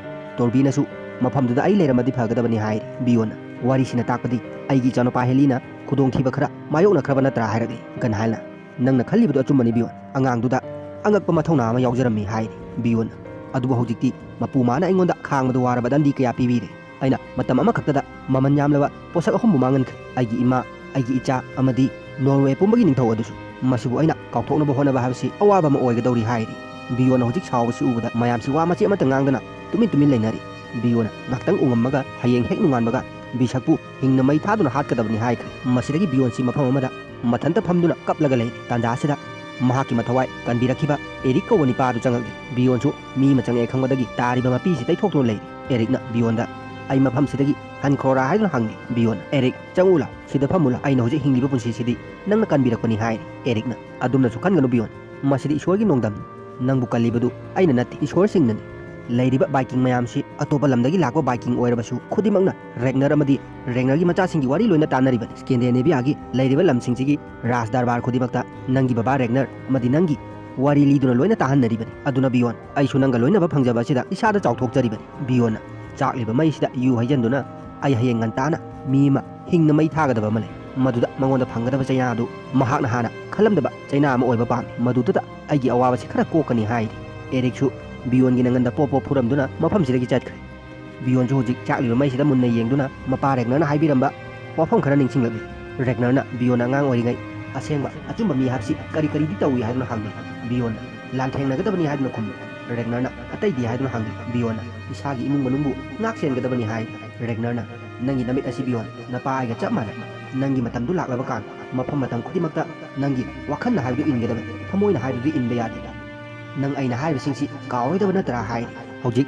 ꯇꯣꯔꯕꯤꯅꯁꯨ "ꯃꯐꯝꯗꯨꯗ ꯑꯩ ꯂꯩꯔꯝꯃꯗꯤ ꯐꯒꯗꯕꯅꯤ" ꯍꯥꯏꯔꯤ꯫ ꯕꯤꯌꯣꯟꯅ "ꯋꯥꯔꯤꯁꯤꯅ ꯇꯥꯛꯄꯗꯤ ꯑꯩꯒꯤ ꯏꯆꯥꯅꯨꯄꯥ ꯍꯦꯂꯤꯅ ꯈꯨꯗꯣꯡꯊꯤꯕ ꯈꯔ ꯃꯥꯌꯣꯛꯅꯈ꯭ꯔꯕ ꯅꯠꯇ꯭ꯔꯥ?" ꯍꯥꯏꯔꯛꯂꯤ꯫ ꯒꯟꯍꯥꯜꯅ "ꯅꯪꯅ ꯈꯜꯂꯤꯕꯗꯨ ꯑꯆꯨꯝꯕꯅꯤ ꯕꯤꯌꯣꯟ꯫ ꯑꯉꯥꯡꯗꯨꯗ ꯑꯉꯛꯄ ꯃꯊꯧꯅꯥ ꯑꯃ ꯌꯥꯎꯖꯔꯝꯃꯤ" ꯍꯥꯏꯔꯤ꯫ ꯕꯤꯌꯣꯟꯅ "ꯑꯗꯨꯕꯨ ꯍꯧꯖꯤꯛꯇꯤ ꯃꯄꯨ ꯃꯥꯅ ꯑꯩꯉꯣꯟꯗ ꯈꯥꯡꯕꯗ ꯋꯥꯔꯕ ꯗꯟꯗꯤ ꯀꯌꯥ ꯄꯤꯕꯤꯔꯦ꯫ ꯑꯩꯅ ꯃꯇꯝ ꯑꯃꯈꯛꯇꯗ ꯃꯃꯜ ꯌꯥꯝꯂꯕ ꯄꯣꯠꯁꯛ ꯑꯍꯨꯝꯕꯨ ꯃꯥꯡꯍꯟꯈ꯭ꯔꯦ: ꯑꯩꯒꯤ ꯏꯃꯥ, ꯑꯩꯒꯤ ꯏꯆꯥ ꯑꯃꯗꯤ ꯅꯣꯔꯋꯦ ꯄꯨꯝꯕꯒꯤ ꯅꯤꯡꯊꯧ ꯑꯗꯨꯁꯨ꯫ ꯃꯁꯤꯕꯨ ꯑꯩꯅ ꯀꯥꯎꯊꯣꯛꯅꯕ ꯍꯣꯠꯅꯕ ꯍꯥꯏꯕꯁꯤ ꯑꯋꯥꯕ ꯑꯃ ꯑꯣꯏꯒꯗꯧꯔꯤ ꯍꯥꯏꯔꯤ꯫ ꯕꯤꯌꯣꯟꯅ ꯍꯧꯖꯤꯛ ꯁꯥꯎꯕꯁꯤ ꯎꯕꯗ ꯃꯌꯥꯝꯁꯤ ꯋꯥ ꯃꯆꯦꯠ ꯑꯃꯠꯇ ꯉꯥꯡꯗꯅ ꯇꯨꯃꯤꯟ ꯇꯨꯃꯤꯟ ꯂꯩꯅꯔꯤ꯫ ꯕꯤꯌꯣꯟꯅ ꯉꯥꯛꯇꯪ ꯎꯉꯝꯃꯒ ꯍꯌꯦꯡ ꯍꯦꯛ ꯅꯣꯡꯉꯥꯟꯕꯒ ꯕꯤꯁꯛꯄꯨ ꯍꯤꯡꯅ ꯃꯩ ꯊꯥꯗꯨꯅ ꯍꯥꯠꯀꯗꯕꯅꯤ ꯍꯥꯏꯈ꯭ꯔꯦ꯫ ꯃꯁꯤꯗꯒꯤ ꯕꯤꯌꯣꯟꯁꯤ ꯃꯐꯝ ꯑꯃꯗ ꯃꯊꯟꯇ ꯐꯝꯗꯨꯅ ꯀꯞꯂꯒ ꯂꯩꯔꯤ꯫ ꯇꯥꯟꯖꯥꯁꯤꯗ ꯃꯍꯥꯛꯀꯤ ꯃꯊꯋꯥꯏ ꯀꯟꯕꯤꯔꯛꯈꯤꯕ ꯑꯦꯔꯤꯛ ꯀꯧꯕ ꯅꯤꯄꯥ ꯑꯗꯨ ꯆꯪꯉꯛꯂꯤ꯫ ꯕꯤꯌꯣꯟꯁꯨ ꯃꯤ ꯑꯃ ꯆꯪꯉꯛꯑꯦ ꯈꯪꯕꯗꯒꯤ ꯇꯥꯔꯤꯕ ꯃꯄꯤꯁꯤ ꯇꯩꯊꯣꯛꯇꯨꯅ ꯂꯩꯔꯤ꯫ ꯑꯦꯔꯤꯛꯅ ꯕꯤꯌꯣꯟꯗ, "ꯑꯩ ꯃꯐꯝꯁꯤꯗꯒꯤ ꯍꯟꯈ꯭ꯔꯣꯔꯥ?" ꯍꯥꯏꯗꯨꯅ ꯍꯪꯂꯤ꯫ ꯕꯤꯌꯣꯟꯅ, "ꯑꯦꯔꯤꯛ, ꯆꯪꯉꯨ ꯂꯥꯎ, ꯁꯤꯗ ꯐꯝꯃꯨ ꯂꯥꯎ, ꯑꯩꯅ ꯍꯧꯖꯤꯛ ꯍꯤꯡꯂꯤꯕ ꯄꯨꯟꯁꯤꯁꯤꯗꯤ ꯅꯪꯅ ꯀꯟꯕꯤꯔꯛꯄꯅꯤ" ꯍꯥꯏꯔꯤ꯫ ꯑꯦꯔꯤꯛꯅ, "ꯑꯗꯨꯝꯅꯁꯨ ꯈꯟꯒꯅꯨ ꯕꯤꯌꯣꯟ, ꯃꯁꯤꯗꯤ ꯏꯁꯣꯔꯒꯤ ꯅꯣꯡꯗꯝꯅꯤ꯫ ꯅꯪꯕꯨ ꯀꯜꯂꯤꯕꯗꯨ ꯑꯩꯅ ꯅꯠꯇꯦ, ꯏꯁꯣꯔꯁꯤꯡꯅꯅꯤ꯫ ꯂꯩꯔꯤꯕ ꯚꯥꯏꯀꯤꯡ ꯃꯌꯥꯝꯁꯤ ꯑꯇꯣꯞꯄ ꯂꯝꯗꯒꯤ ꯂꯥꯛꯄ ꯚꯥꯏꯀꯤꯡ ꯑꯣꯏꯔꯕꯁꯨ ꯈꯨꯗꯤꯡꯃꯛꯅ ꯔꯦꯒꯅꯔ ꯑꯃꯗꯤ ꯔꯦꯒꯅꯔꯒꯤ ꯃꯆꯥꯁꯤꯡꯒꯤ ꯋꯥꯔꯤ ꯂꯣꯏꯅ ꯇꯥꯟꯅꯔꯤꯕꯅꯤ꯫ ꯁ꯭ꯀꯦꯟꯗꯦꯅꯦꯕꯤꯌꯥꯒꯤ ꯂꯩꯔꯤꯕ ꯂꯝꯁꯤꯡꯁꯤꯒꯤ ꯔꯥꯖ ꯗꯔꯕꯥꯔ ꯈꯨꯗꯤꯡꯃꯛꯇ ꯅꯪꯒꯤ ꯕꯕꯥ ꯔꯦꯒꯅꯔ ꯑꯃꯗꯤ ꯅꯪꯒꯤ ꯋꯥꯔꯤ ꯂꯤꯗꯨꯅ ꯂꯣꯏꯅ ꯇꯥꯍꯟꯅꯔꯤꯕꯅꯤ꯫ ꯑꯗꯨꯅ ꯕꯤꯌꯣꯟ, ꯑꯩꯁꯨ ꯅꯪꯒ ꯂꯣꯏꯅꯕ ꯐꯪꯖꯕ ꯑꯁꯤꯗ ꯏꯁꯥꯗ ꯆꯥꯎꯊꯣꯛꯆꯔꯤꯕꯅꯤ꯫" ꯕꯤꯌꯣꯟꯅ ꯆꯥꯛꯂꯤꯕ ꯃꯩꯁꯤꯗ ꯌꯨ ꯍꯩꯖꯤꯟꯗꯨꯅ, "ꯑꯩ ꯍꯌꯦꯡ ꯉꯟꯇꯥꯅ ꯃꯤ ꯑꯃ ꯍꯤꯡꯅ ꯃꯩ ꯊꯥꯒꯗꯕ ꯑꯃ ꯂꯩ꯫ ꯃꯗꯨꯗ ꯃꯉꯣꯟꯗ ꯐꯪꯒꯗꯕ ꯆꯩꯅꯥ ꯑꯗꯨ ꯃꯍꯥꯛꯅ ꯍꯥꯟꯅ ꯈꯜꯂꯝꯗꯕ ꯆꯩꯅꯥ ꯑꯃ ꯑꯣꯏꯕ ꯄꯥꯝꯃꯤ꯫ ꯃꯗꯨꯗꯨꯗ ꯑꯩꯒꯤ ꯑꯋꯥꯕꯁꯤ ꯈꯔ ꯀꯣꯛꯀꯅꯤ" ꯍꯥꯏꯔꯤ꯫ ꯑꯦꯔꯤꯛꯁꯨ ꯕꯤꯌꯣꯟꯒꯤ ꯅꯪꯒꯟꯗ ꯄꯣꯞ ꯄꯣꯞ ꯐꯨꯔꯝꯗꯨꯅ ꯃꯐꯝꯁꯤꯗꯒꯤ ꯆꯠꯈ꯭ꯔꯦ꯫ ꯕꯤꯌꯣꯟꯁꯨ ꯍꯧꯖꯤꯛ ꯆꯥꯛꯂꯤꯕ ꯃꯩꯁꯤꯗ ꯃꯨꯟꯅ ꯌꯦꯡꯗꯨꯅ ꯃꯄꯥ ꯔꯦꯒꯅꯔꯅ ꯍꯥꯏꯕꯤꯔꯝꯕ ꯋꯥꯐꯝ ꯈꯔ ꯅꯤꯡꯁꯤꯡꯂꯛꯂꯤ꯫ ꯔꯦꯒꯅꯔꯅ ꯕꯤꯌꯣꯟꯅ ꯑꯉꯥꯡ ꯑꯣꯏꯔꯤꯉꯩ ꯑꯁꯦꯡꯕ ꯑꯆꯨꯝꯕ ꯃꯤ ꯍꯥꯏꯕꯁꯤ ꯀꯔꯤ ꯀꯔꯤꯗꯤ ꯇꯧꯏ ꯍꯥꯏꯗꯨꯅ ꯍꯪꯂꯤ꯫ ꯕꯤꯌꯣꯟꯅ ꯂꯥꯟꯊꯦꯡꯅꯒꯗꯕꯅꯤ ꯍꯥꯏꯗꯨꯅ ꯈꯨꯝꯂꯤ꯫ ꯔꯦꯒꯅꯔꯅ ꯑꯇꯩꯗꯤ ꯍꯥꯏꯗꯨꯅ ꯍꯪꯂꯤ꯫ ꯕꯤꯌꯣꯟꯅ ꯏꯁꯥꯒꯤ ꯏꯃꯨꯡ ꯃꯅꯨꯡꯕꯨ ꯉꯥꯛ ꯁꯦꯟꯒꯗꯕꯅꯤ ꯍꯥꯏ꯫ ꯔꯦꯒꯅꯔꯅ, "ꯅꯪꯒꯤ ꯅꯃꯤꯠ ꯑꯁꯤ ꯕꯤꯌꯣꯟ, ꯅꯄꯥ ꯑꯩꯒ ꯆꯞ ꯃꯥꯟꯅꯩ꯫ ꯅꯪꯒꯤ ꯃꯇꯝꯗꯨ ꯂꯥꯛꯂꯕ ꯀꯥꯟ, ꯃꯐꯝ ꯃꯇꯝ ꯈꯨꯗꯤꯡꯃꯛꯇ ꯅꯪꯒꯤ ꯋꯥꯈꯜꯅ ꯍꯥꯏꯕꯗꯨ ꯏꯟꯒꯗꯕꯅꯤ, ꯊꯃꯣꯏꯅ ꯍꯥꯏꯕꯗꯨ ꯏꯟꯕ ꯌꯥꯗꯦ꯫ ꯅꯪ ꯑꯩꯅ ꯍꯥꯏꯔꯤꯕꯁꯤꯡꯁꯤ ꯀꯥꯎꯔꯣꯏꯗꯕ ꯅꯠꯇ꯭ꯔꯥ?" ꯍꯥꯏ꯫ ꯍꯧꯖꯤꯛ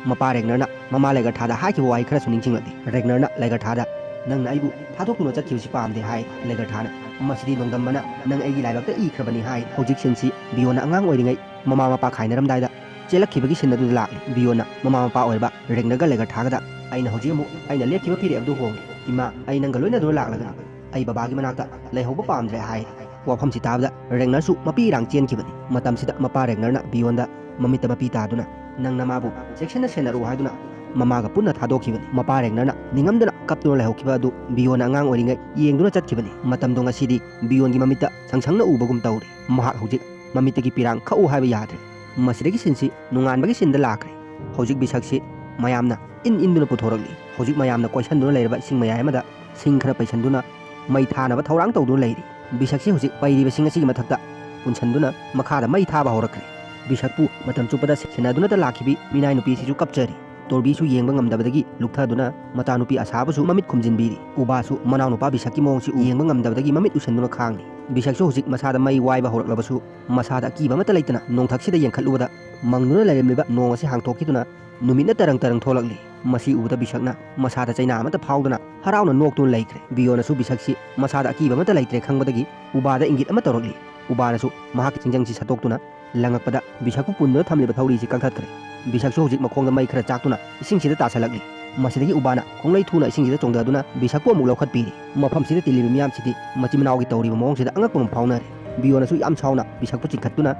ꯃꯄꯥ ꯔꯦꯒꯅꯔꯅ ꯃꯃꯥ ꯂꯦꯒꯔꯊꯥꯗ ꯍꯥꯏꯈꯤꯕ ꯋꯥꯍꯩ ꯈꯔꯁꯨ ꯅꯤꯡꯁꯤꯡꯂꯛꯂꯤ꯫ ꯔꯦꯒꯅꯔꯅ ꯂꯦꯒꯔꯊꯥꯗ, "ꯅꯪꯅ ꯑꯩꯕꯨ ꯊꯥꯗꯣꯛꯇꯨꯅ ꯆꯠꯈꯤꯕꯁꯤ ꯄꯥꯝꯗꯦ" ꯍꯥꯏ꯫ ꯂꯦꯒꯔꯊꯥꯅ, "ꯃꯁꯤꯗꯤ ꯅꯣꯡꯗꯝꯕꯅ ꯅꯪ ꯑꯩꯒꯤ ꯂꯥꯏꯕꯛꯇ ꯏꯈ꯭ꯔꯕꯅꯤ" ꯍꯥꯏ꯫ ꯍꯧꯖꯤꯛ ꯁꯤꯟꯁꯤ ꯕꯤꯌꯣꯟꯅ ꯑꯉꯥꯡ ꯑꯣꯏꯔꯤꯉꯩ ꯃꯃꯥ ꯃꯄꯥ ꯈꯥꯏꯅꯔꯝꯗꯥꯏꯗ ꯆꯦꯜꯂꯛꯈꯤꯕꯒꯤ ꯁꯤꯟ ꯑꯗꯨꯗ ꯂꯥꯛꯂꯤ꯫ ꯕꯤꯌꯣꯟꯅ ꯃꯃꯥ ꯃꯄꯥ ꯑꯣꯏꯔꯕ ꯔꯦꯒꯅꯔꯒ ꯂꯦꯒꯔꯊꯥꯒꯗ, "ꯑꯩꯅ ꯍꯧꯖꯤꯛ ꯑꯃꯨꯛ ꯑꯩꯅ ꯂꯦꯞꯈꯤꯕ ꯐꯤꯔꯦꯞ ꯑꯗꯨ ꯍꯣꯡꯂꯤ꯫ ꯏꯃꯥ, ꯑꯩ ꯅꯪꯒ ꯂꯣꯏꯅꯗꯨꯅ ꯂꯥꯛꯂꯒꯅꯤ꯫ ꯑꯩ ꯕꯕꯥꯒꯤ ꯃꯅꯥꯛꯇ ꯂꯩꯍꯧꯕ ꯄꯥꯝꯗ꯭ꯔꯦ" ꯍꯥꯏ꯫ ꯋꯥꯐꯝꯁꯤ ꯇꯥꯕꯗ ꯔꯦꯒꯅꯔꯁꯨ ꯃꯄꯤ ꯏꯔꯥꯡ ꯆꯦꯟꯈꯤꯕꯅꯤ꯫ ꯃꯇꯝꯁꯤꯗ ꯃꯄꯥ ꯔꯦꯒꯅꯔꯅ ꯕꯤꯌꯣꯟꯗ ꯃꯃꯤꯠꯇ ꯃꯄꯤ ꯇꯥꯗꯨꯅ, "ꯅꯪ ꯅꯃꯥꯕꯨ ꯆꯦꯛꯁꯤꯟꯅ ꯁꯦꯟꯅꯔꯨ" ꯍꯥꯏꯗꯨꯅ ꯃꯃꯥꯒ ꯄꯨꯟꯅ ꯊꯥꯗꯣꯛꯈꯤꯕꯅꯤ꯫ ꯃꯄꯥ ꯔꯦꯒꯅꯔꯅ ꯅꯤꯡꯉꯝꯗꯅ ꯀꯞꯇꯨꯅ ꯂꯩꯍꯧꯈꯤꯕ ꯑꯗꯨ ꯕꯤꯌꯣꯟꯅ ꯑꯉꯥꯡ ꯑꯣꯏꯔꯤꯉꯩ ꯌꯦꯡꯗꯨꯅ ꯆꯠꯈꯤꯕꯅꯤ꯫ ꯃꯇꯝꯗꯣ ꯉꯁꯤꯗꯤ ꯕꯤꯌꯣꯟꯒꯤ ꯃꯃꯤꯠꯇ ꯁꯪꯁꯪꯅ ꯎꯕꯒꯨꯝ ꯇꯧꯔꯤ꯫ ꯃꯍꯥꯛ ꯍꯧꯖꯤꯛ ꯃꯃꯤꯠꯇꯒꯤ ꯄꯤꯔꯥꯡ ꯈꯛꯎ ꯍꯥꯏꯕ ꯌꯥꯗ꯭ꯔꯦ꯫ ꯃꯁꯤꯗꯒꯤ ꯁꯤꯟꯁꯤ ꯅꯣꯡꯉꯥꯟꯕꯒꯤ ꯁꯤꯟꯗ ꯂꯥꯛꯈ꯭ꯔꯦ꯫ ꯍꯧꯖꯤꯛ ꯕꯤꯁꯛꯁꯤ ꯃꯌꯥꯝꯅ ꯏꯟ ꯏꯟꯗꯨꯅ ꯄꯨꯊꯣꯔꯛꯂꯤ꯫ ꯍꯧꯖꯤꯛ ꯃꯌꯥꯝꯅ ꯀꯣꯏꯁꯟꯗꯨꯅ ꯂꯩꯔꯕ ꯏꯁꯤꯡ ꯃꯌꯥꯏ ꯑꯃꯗ ꯁꯤꯡ ꯈꯔ ꯄꯩꯁꯟꯗꯨꯅ ꯃꯩ ꯊꯥꯅꯕ ꯊꯧꯔꯥꯡ ꯇꯧꯗꯨꯅ ꯂꯩꯔꯤ꯫ ꯕꯤꯁꯛꯁꯤ ꯍꯧꯖꯤꯛ ꯄꯩꯔꯤꯕ ꯁꯤꯡ ꯑꯁꯤꯒꯤ ꯃꯊꯛꯇ ꯄꯨꯟꯁꯟꯗꯨꯅ ꯃꯈꯥꯗ ꯃꯩ ꯊꯥꯕ ꯍꯧꯔꯛꯈ꯭ꯔꯦ꯫ ꯕꯤꯁꯛꯄꯨ ꯃꯇꯝ ꯆꯨꯞꯄꯗ ꯁꯦꯟꯅꯗꯨꯅꯇ ꯂꯥꯛꯈꯤꯕꯤ ꯃꯤꯅꯥꯏ ꯅꯨꯄꯤꯁꯤꯁꯨ ꯀꯞꯆꯔꯤ꯫ ꯇꯣꯔꯕꯤꯁꯨ ꯌꯦꯡꯕ ꯉꯝꯗꯕꯗꯒꯤ ꯂꯨꯞꯊꯗꯨꯅ ꯃꯆꯥꯅꯨꯄꯤ ꯑꯁꯥꯕꯁꯨ ꯃꯃꯤꯠ ꯈꯨꯝꯖꯤꯟꯕꯤꯔꯤ꯫ ꯎꯕꯥꯁꯨ ꯃꯅꯥꯎꯅꯨꯄꯥ ꯕꯤꯁꯛꯀꯤ ꯃꯑꯣꯡꯁꯤ ꯌꯦꯡꯕ ꯉꯝꯗꯕꯗꯒꯤ ꯃꯃꯤꯠ ꯎꯏꯁꯟꯗꯨꯅ ꯈꯥꯡꯂꯤ꯫ ꯕꯤꯁꯛꯁꯨ ꯍꯧꯖꯤꯛ ꯃꯁꯥꯗ ꯃꯩ ꯋꯥꯏꯕ ꯍꯧꯔꯛꯂꯕꯁꯨ ꯃꯁꯥꯗ ꯑꯀꯤꯕ ꯑꯃꯠꯇ ꯂꯩꯇꯅ ꯅꯣꯡꯊꯛꯁꯤꯗ ꯌꯦꯡꯈꯠꯂꯨꯕꯗ ꯃꯪꯗꯨꯅ ꯂꯩꯔꯝꯂꯤꯕ ꯅꯣꯡ ꯑꯁꯤ ꯍꯥꯡꯇꯣꯛꯈꯤꯗꯨꯅ ꯅꯨꯃꯤꯠꯅ ꯇꯔꯪ ꯇꯔꯪ ꯊꯣꯛꯂꯛꯂꯤ꯫ ꯃꯁꯤ ꯎꯕꯗ ꯕꯤꯁꯛꯅ ꯃꯁꯥꯗ ꯆꯩꯅꯥ ꯑꯃꯠꯇ ꯐꯥꯎꯗꯅ ꯍꯔꯥꯎꯅ ꯅꯣꯛꯇꯨꯅ ꯂꯩꯈ꯭ꯔꯦ꯫ ꯕꯤꯌꯣꯅꯁꯨ ꯕꯤꯁꯛꯁꯤ ꯃꯁꯥꯗ ꯑꯀꯤꯕ ꯑꯃꯠꯇ ꯂꯩꯇ꯭ꯔꯦ ꯈꯪꯕꯗꯒꯤ ꯎꯕꯥꯗ ꯏꯪꯒꯤꯠ ꯑꯃ ꯇꯧꯔꯛꯂꯤ꯫ ꯎꯕꯥꯅꯁꯨ ꯃꯍꯥꯛꯀꯤ ꯆꯤꯡꯖꯪꯁꯤ ꯁꯠꯇꯣꯛꯇꯨꯅ ꯂꯪꯉꯛꯄꯗ ꯕꯤꯁꯛꯄꯨ ꯄꯨꯟꯗꯨꯅ ꯊꯝꯂꯤꯕ ꯊꯧꯔꯤꯁꯤ ꯀꯛꯊꯠꯈ꯭ꯔꯦ꯫ ꯕꯤꯁꯛꯁꯨ ꯍꯧꯖꯤꯛ ꯃꯈꯣꯡꯗ ꯃꯩ ꯈꯔ ꯆꯥꯛꯇꯨꯅ ꯏꯁꯤꯡꯁꯤꯗ ꯇꯥꯁꯜꯂꯛꯂꯤ꯫ ꯃꯁꯤꯗꯒꯤ ꯎꯕꯥꯅ ꯈꯣꯡꯂꯩ ꯊꯨꯅ ꯏꯁꯤꯡꯁꯤꯗ ꯆꯣꯡꯊꯗꯨꯅ ꯕꯤꯁꯛꯄꯨ ꯑꯃꯨꯛ ꯂꯧꯈꯠꯄꯤꯔꯤ꯫ ꯃꯐꯝꯁꯤꯗ ꯇꯤꯜꯂꯤꯕ ꯃꯤꯌꯥꯝꯁꯤꯗꯤ ꯃꯆꯤꯟ ꯃꯅꯥꯎꯒꯤ ꯇꯧꯔꯤꯕ ꯃꯑꯣꯡꯁꯤꯗ ꯑꯉꯛꯄ ꯑꯃ ꯐꯥꯎꯅꯔꯦ꯫ ꯕꯤꯌꯣꯅꯁꯨ ꯌꯥꯝ ꯁꯥꯎꯅ ꯕꯤꯁꯛꯄꯨ ꯆꯤꯡꯈꯠꯇꯨꯅ,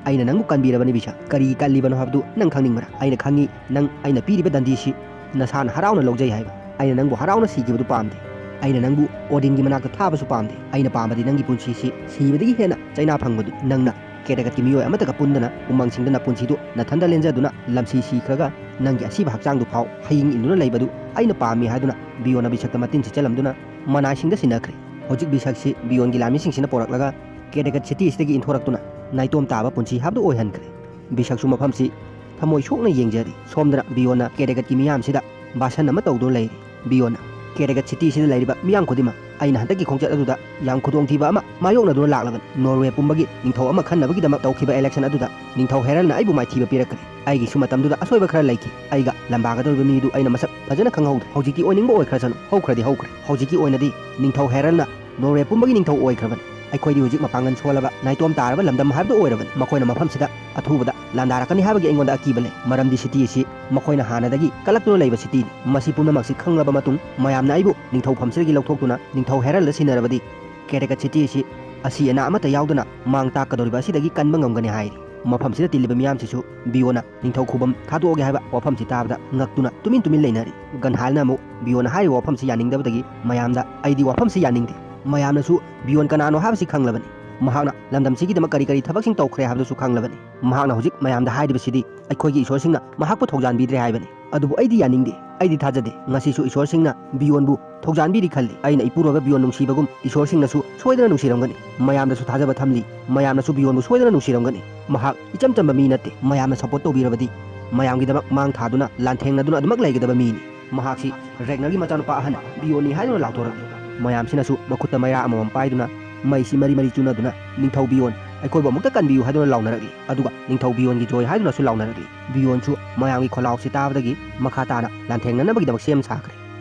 "ꯑꯩꯅ ꯅꯪꯕꯨ ꯀꯟꯕꯤꯔꯕꯅꯤ ꯕꯤꯁꯛ, ꯀꯔꯤ ꯀꯜꯂꯤꯕꯅꯣ ꯍꯥꯏꯕꯗꯨ ꯅꯪ ꯈꯪꯅꯤꯡꯕ꯭ꯔꯥ? ꯑꯩꯅ ꯈꯪꯉꯤ, ꯅꯪ ꯑꯩꯅ ꯄꯤꯔꯤꯕ ꯗꯟꯗꯤꯁꯤ ꯅꯁꯥꯅ ꯍꯔꯥꯎꯅ ꯂꯧꯖꯩ ꯍꯥꯏꯕ꯫ ꯑꯩꯅ ꯅꯪꯕꯨ ꯍꯔꯥꯎꯅ ꯁꯤꯈꯤꯕꯗꯨ ꯄꯥꯝꯗꯦ꯫ ꯑꯩꯅ ꯅꯪꯕꯨ ꯑꯣꯗꯤꯟꯒꯤ ꯃꯅꯥꯛꯇ ꯊꯥꯕꯁꯨ ꯄꯥꯝꯗꯦ꯫ ꯑꯩꯅ ꯄꯥꯝꯕꯗꯤ ꯅꯪꯒꯤ ꯄꯨꯟꯁꯤꯁꯤ ꯁꯤꯕꯗꯒꯤ ꯍꯦꯟꯅ ꯆꯩꯅꯥ ꯐꯪꯕꯗꯨ꯫ ꯅꯪꯅ ꯀꯦꯇꯒꯠꯀꯤ ꯃꯤꯑꯣꯏ ꯑꯃꯠꯇꯒ ꯄꯨꯟꯗꯅ ꯎꯃꯪꯁꯤꯡꯗ ꯅꯄꯨꯟꯁꯤꯗꯨ ꯅꯊꯟꯗ ꯂꯦꯟꯖꯗꯨꯅ ꯂꯝꯁꯤ ꯁꯤꯈ꯭ꯔꯒ ꯅꯪꯒꯤ ꯑꯁꯤꯕ ꯍꯛꯆꯥꯡꯗꯨ ꯐꯥꯎ ꯍꯌꯤꯡ ꯏꯟꯗꯨꯅ ꯂꯩꯕꯗꯨ ꯑꯩꯅ ꯄꯥꯝꯃꯤ" ꯍꯥꯏꯗꯨꯅ ꯕꯤꯌꯣꯅ ꯕꯤꯁꯛꯇ ꯃꯇꯤꯟ ꯁꯤꯠꯆꯜꯂꯝꯗꯨꯅ ꯃꯅꯥꯏꯁꯤꯡꯗ ꯁꯤꯟꯅꯈ꯭ꯔꯦ꯫ ꯍꯧꯖꯤꯛ ꯕꯤꯁꯛꯁꯤ ꯕꯤꯌꯣꯟꯒꯤ ꯂꯥꯟꯃꯤꯁꯤꯡꯁꯤꯅ ꯄꯣꯔꯛꯂꯒ ꯀꯦꯇꯒꯠ ꯁꯤꯇꯤ ꯑꯁꯤꯗꯒꯤ ꯏꯟꯊꯣꯔꯛꯇꯨꯅ ꯅꯥꯏꯇꯣꯝ ꯇꯥꯕ ꯄꯨꯟꯁꯤ ꯍꯥꯏꯕꯗꯨ ꯑꯣꯏꯍꯟꯈ꯭ꯔꯦ꯫ ꯕꯤꯁꯛꯁꯨ ꯃꯐꯝꯁꯤ ꯊꯃꯣꯏ ꯁꯣꯛꯅ ꯌꯦꯡꯖꯔꯤ꯫ ꯁꯣꯝꯗꯅ ꯕꯤꯌꯣꯟꯅ ꯀꯦꯇꯒꯠꯀꯤ ꯃꯤꯌꯥꯝꯁꯤꯗ ꯚꯥꯁꯟ ꯑꯃ ꯇꯧꯗꯨꯅ ꯂꯩꯔꯤ꯫ ꯕꯤꯌꯣꯟꯅ, "ꯀꯦꯇꯒꯠ ꯁꯤꯇꯤꯁꯤꯗ ꯂꯩꯔꯤꯕ ꯃꯤꯌꯥꯝ ꯈꯨꯗꯤꯡꯃꯛ, ꯑꯩꯅ ꯍꯟꯗꯛꯀꯤ ꯈꯣꯡꯆꯠ ꯑꯗꯨꯗ ꯌꯥꯝ ꯈꯨꯗꯣꯡꯊꯤꯕ ꯑꯃ ꯃꯥꯌꯣꯛꯅꯗꯨꯅ ꯂꯥꯛꯂꯕꯅꯤ꯫ ꯅꯣꯔꯋꯦ ꯄꯨꯝꯕꯒꯤ ꯅꯤꯡꯊꯧ ꯑꯃ ꯈꯟꯅꯕꯒꯤꯗꯃꯛ ꯇꯧꯈꯤꯕ ꯏꯂꯦꯛꯁꯟ ꯑꯗꯨꯗ ꯅꯤꯡꯊꯧ ꯍꯦꯔꯜꯅ ꯑꯩꯕꯨ ꯃꯥꯏꯊꯤꯕ ꯄꯤꯔꯛꯈ꯭ꯔꯦ꯫ ꯑꯩꯒꯤꯁꯨ ꯃꯇꯝꯗꯨꯗ ꯑꯁꯣꯏꯕ ꯈꯔ ꯂꯩꯈꯤ꯫ ꯑꯩꯒ ꯂꯝꯕꯥꯒꯗꯧꯔꯤꯕ ꯃꯤꯗꯨ ꯑꯩꯅ ꯃꯁꯛ ꯐꯖꯅ ꯈꯪꯍꯧꯗ꯭ꯔꯦ꯫ ꯍꯧꯖꯤꯛꯇꯤ ꯑꯣꯏꯅꯤꯡꯕ ꯑꯣꯏꯈ꯭ꯔꯁꯅꯨ꯫ ꯍꯧꯈ꯭ꯔꯗꯤ ꯍꯧꯈ꯭ꯔꯦ꯫ ꯍꯧꯖꯤꯛꯀꯤ ꯑꯣꯏꯅꯗꯤ ꯅꯤꯡꯊꯧ ꯍꯦꯔꯜꯅ ꯅꯣꯔꯋꯦ ꯄꯨꯝꯕꯒꯤ ꯅꯤꯡꯊꯧ ꯑꯣꯏꯈ꯭ꯔꯕꯅꯤ꯫ ꯑꯩꯈꯣꯏꯗꯤ ꯍꯧꯖꯤꯛ ꯃꯄꯥꯡꯒꯜ ꯁꯣꯜꯂꯕ ꯅꯥꯏꯇꯣꯝ ꯇꯥꯔꯕ ꯂꯝꯗꯝ ꯍꯥꯏꯕꯗꯨ ꯑꯣꯏꯔꯕꯅꯤ꯫ ꯃꯈꯣꯏꯅ ꯃꯐꯝꯁꯤꯗ ꯑꯊꯨꯕꯗ ꯂꯥꯟꯗꯥꯔꯛꯀꯅꯤ ꯍꯥꯏꯕꯒꯤ ꯑꯩꯉꯣꯟꯗ ꯑꯀꯤꯕ ꯂꯩ꯫ ꯃꯔꯝꯗꯤ ꯁꯤꯇꯤ ꯑꯁꯤ ꯃꯈꯣꯏꯅ ꯍꯥꯟꯅꯗꯒꯤ ꯀꯜꯂꯛꯇꯨꯅ ꯂꯩꯕ ꯁꯤꯇꯤꯅꯤ꯫ ꯃꯁꯤ ꯄꯨꯝꯅꯃꯛꯁꯤ ꯈꯪꯂꯕ ꯃꯇꯨꯡ ꯃꯌꯥꯝꯅ ꯑꯩꯕꯨ ꯅꯤꯡꯊꯧꯐꯝꯁꯤꯗꯒꯤ ꯂꯧꯊꯣꯛꯇꯨꯅ ꯅꯤꯡꯊꯧ ꯍꯦꯔꯜꯗ ꯁꯤꯟꯅꯔꯕꯗꯤ ꯀꯦꯇꯒꯠ ꯁꯤꯇꯤ ꯑꯁꯤ ꯑꯁꯤ ꯑꯅꯥ ꯑꯃꯠꯇ ꯌꯥꯎꯗꯅ ꯃꯥꯡ ꯇꯥꯛꯀꯗꯧꯔꯤꯕ ꯑꯁꯤꯗꯒꯤ ꯀꯟꯕ ꯉꯝꯒꯅꯤ ꯍꯥꯏꯔꯤ꯫ ꯃꯐꯝꯁꯤꯗ ꯇꯤꯜꯂꯤꯕ ꯃꯤꯌꯥꯝꯁꯤꯁꯨ ꯕꯤꯌꯣꯅ ꯅꯤꯡꯊꯧ ꯈꯨꯕꯝ ꯊꯥꯗꯣꯛꯑꯒꯦ ꯍꯥꯏꯕ ꯋꯥꯐꯝꯁꯤ ꯇꯥꯕꯗ ꯉꯛꯇꯨꯅ ꯇꯨꯃꯤꯟ ꯇꯨꯃꯤꯟ ꯂꯩꯅꯔꯤ꯫ ꯒꯟꯍꯥꯜꯅ ꯑꯃꯨꯛ ꯕꯤꯌꯣꯅ ꯍꯥꯏꯔꯤꯕ ꯋꯥꯐꯝꯁꯤ ꯌꯥꯅꯤꯡꯗꯕꯗꯒꯤ ꯃꯌꯥꯝꯗ, "ꯑꯩꯗꯤ ꯋꯥꯐꯝꯁꯤ ꯌꯥꯅꯤꯡꯗꯦ꯫ ꯃꯌꯥꯝꯅꯁꯨ ꯕꯤꯌꯣꯟ ꯀꯅꯥꯅꯣ ꯍꯥꯏꯕꯁꯤ ꯈꯪꯂꯕꯅꯤ꯫ ꯃꯍꯥꯛꯅ ꯂꯝꯗꯝꯁꯤꯒꯤꯗꯃꯛ ꯀꯔꯤ ꯀꯔꯤ ꯊꯕꯛꯁꯤꯡ ꯇꯧꯈ꯭ꯔꯦ ꯍꯥꯏꯕꯗꯨꯁꯨ ꯈꯪꯂꯕꯅꯤ꯫ ꯃꯍꯥꯛꯅ ꯍꯧꯖꯤꯛ ꯃꯌꯥꯝꯗ ꯍꯥꯏꯔꯤꯕꯁꯤꯗꯤ ꯑꯩꯈꯣꯏꯒꯤ ꯏꯁꯣꯔꯁꯤꯡꯅ ꯃꯍꯥꯛꯄꯨ ꯊꯧꯖꯥꯟꯕꯤꯗ꯭ꯔꯦ ꯍꯥꯏꯕꯅꯤ"꯫ ꯑꯗꯨꯕꯨ ꯑꯩꯗꯤ ꯌꯥꯅꯤꯡꯗꯦ꯫ ꯑꯩꯗꯤ ꯊꯥꯖꯗꯦ꯫ ꯉꯁꯤꯁꯨ ꯏꯁꯣꯔꯁꯤꯡꯅ ꯕꯤꯌꯣꯟꯕꯨ ꯊꯧꯖꯥꯟꯕꯤꯔꯤ ꯈꯜꯂꯤ꯫ ꯑꯩꯅ ꯏꯄꯨꯔꯣꯏꯕ ꯕꯤꯌꯣꯟ ꯅꯨꯡꯁꯤꯕꯒꯨꯝ ꯏꯁꯣꯔꯁꯤꯡꯅꯁꯨ ꯁꯣꯏꯗꯅ ꯅꯨꯡꯁꯤꯔꯝꯒꯅꯤ꯫ ꯃꯌꯥꯝꯅꯁꯨ ꯊꯥꯖꯕ ꯊꯝꯂꯤ꯫ ꯃꯌꯥꯝꯅꯁꯨ ꯕꯤꯌꯣꯟꯕꯨ ꯁꯣꯏꯗꯅ ꯅꯨꯡꯁꯤꯔꯝꯒꯅꯤ꯫ ꯃꯍꯥꯛ ꯏꯆꯝ ꯆꯝꯕ ꯃꯤ ꯅꯠꯇꯦ꯫ ꯃꯌꯥꯝꯅ ꯁꯞꯄꯣꯔꯠ ꯇꯧꯕꯤꯔꯕꯗꯤ ꯃꯌꯥꯝꯒꯤꯗꯃꯛ ꯃꯥꯡ ꯊꯥꯗꯨꯅ ꯂꯥꯟꯊꯦꯡꯅꯗꯨꯅ ꯑꯗꯨꯃꯛ ꯂꯩꯒꯗꯕ ꯃꯤꯅꯤ꯫ ꯃꯍꯥꯛꯁꯤ ꯔꯦꯒꯅꯔꯒꯤ ꯃꯆꯥꯅꯨꯄꯥ ꯑꯍꯟ ꯕꯤꯌꯣꯟꯅꯤ ꯍꯥꯏꯗꯨꯅ ꯂꯥꯎꯊꯣꯔꯛꯂꯤ꯫ ꯃꯌꯥꯝꯁꯤꯅꯁꯨ ꯃꯈꯨꯠꯇ ꯃꯩꯔꯥ ꯑꯃꯃꯝ ꯄꯥꯏꯗꯨꯅ ꯃꯩꯁꯤ ꯃꯔꯤ ꯃꯔꯤ ꯆꯨꯅꯗꯨꯅ, "ꯅꯤꯡꯊꯧ ꯕꯤꯌꯣꯟ, ꯑꯩꯈꯣꯏꯕꯨ ꯑꯃꯨꯛꯇ ꯀꯟꯕꯤꯌꯨ" ꯍꯥꯏꯗꯨꯅ ꯂꯥꯎꯅꯔꯛꯂꯤ꯫ ꯑꯗꯨꯒ "ꯅꯤꯡꯊꯧ ꯕꯤꯌꯣꯟꯒꯤ ꯖꯣꯏ" ꯍꯥꯏꯗꯨꯅꯁꯨ ꯂꯥꯎꯅꯔꯛꯂꯤ꯫ ꯕꯤꯌꯣꯟꯁꯨ ꯃꯌꯥꯝꯒꯤ ꯈꯣꯜꯂꯥꯎꯁꯤ ꯇꯥꯕꯗꯒꯤ ꯃꯈꯥ ꯇꯥꯅ ꯂꯥꯟꯊꯦꯡꯅꯅꯕꯒꯤꯗꯃꯛ ꯁꯦꯝ ꯁꯥꯈ꯭ꯔꯦ꯫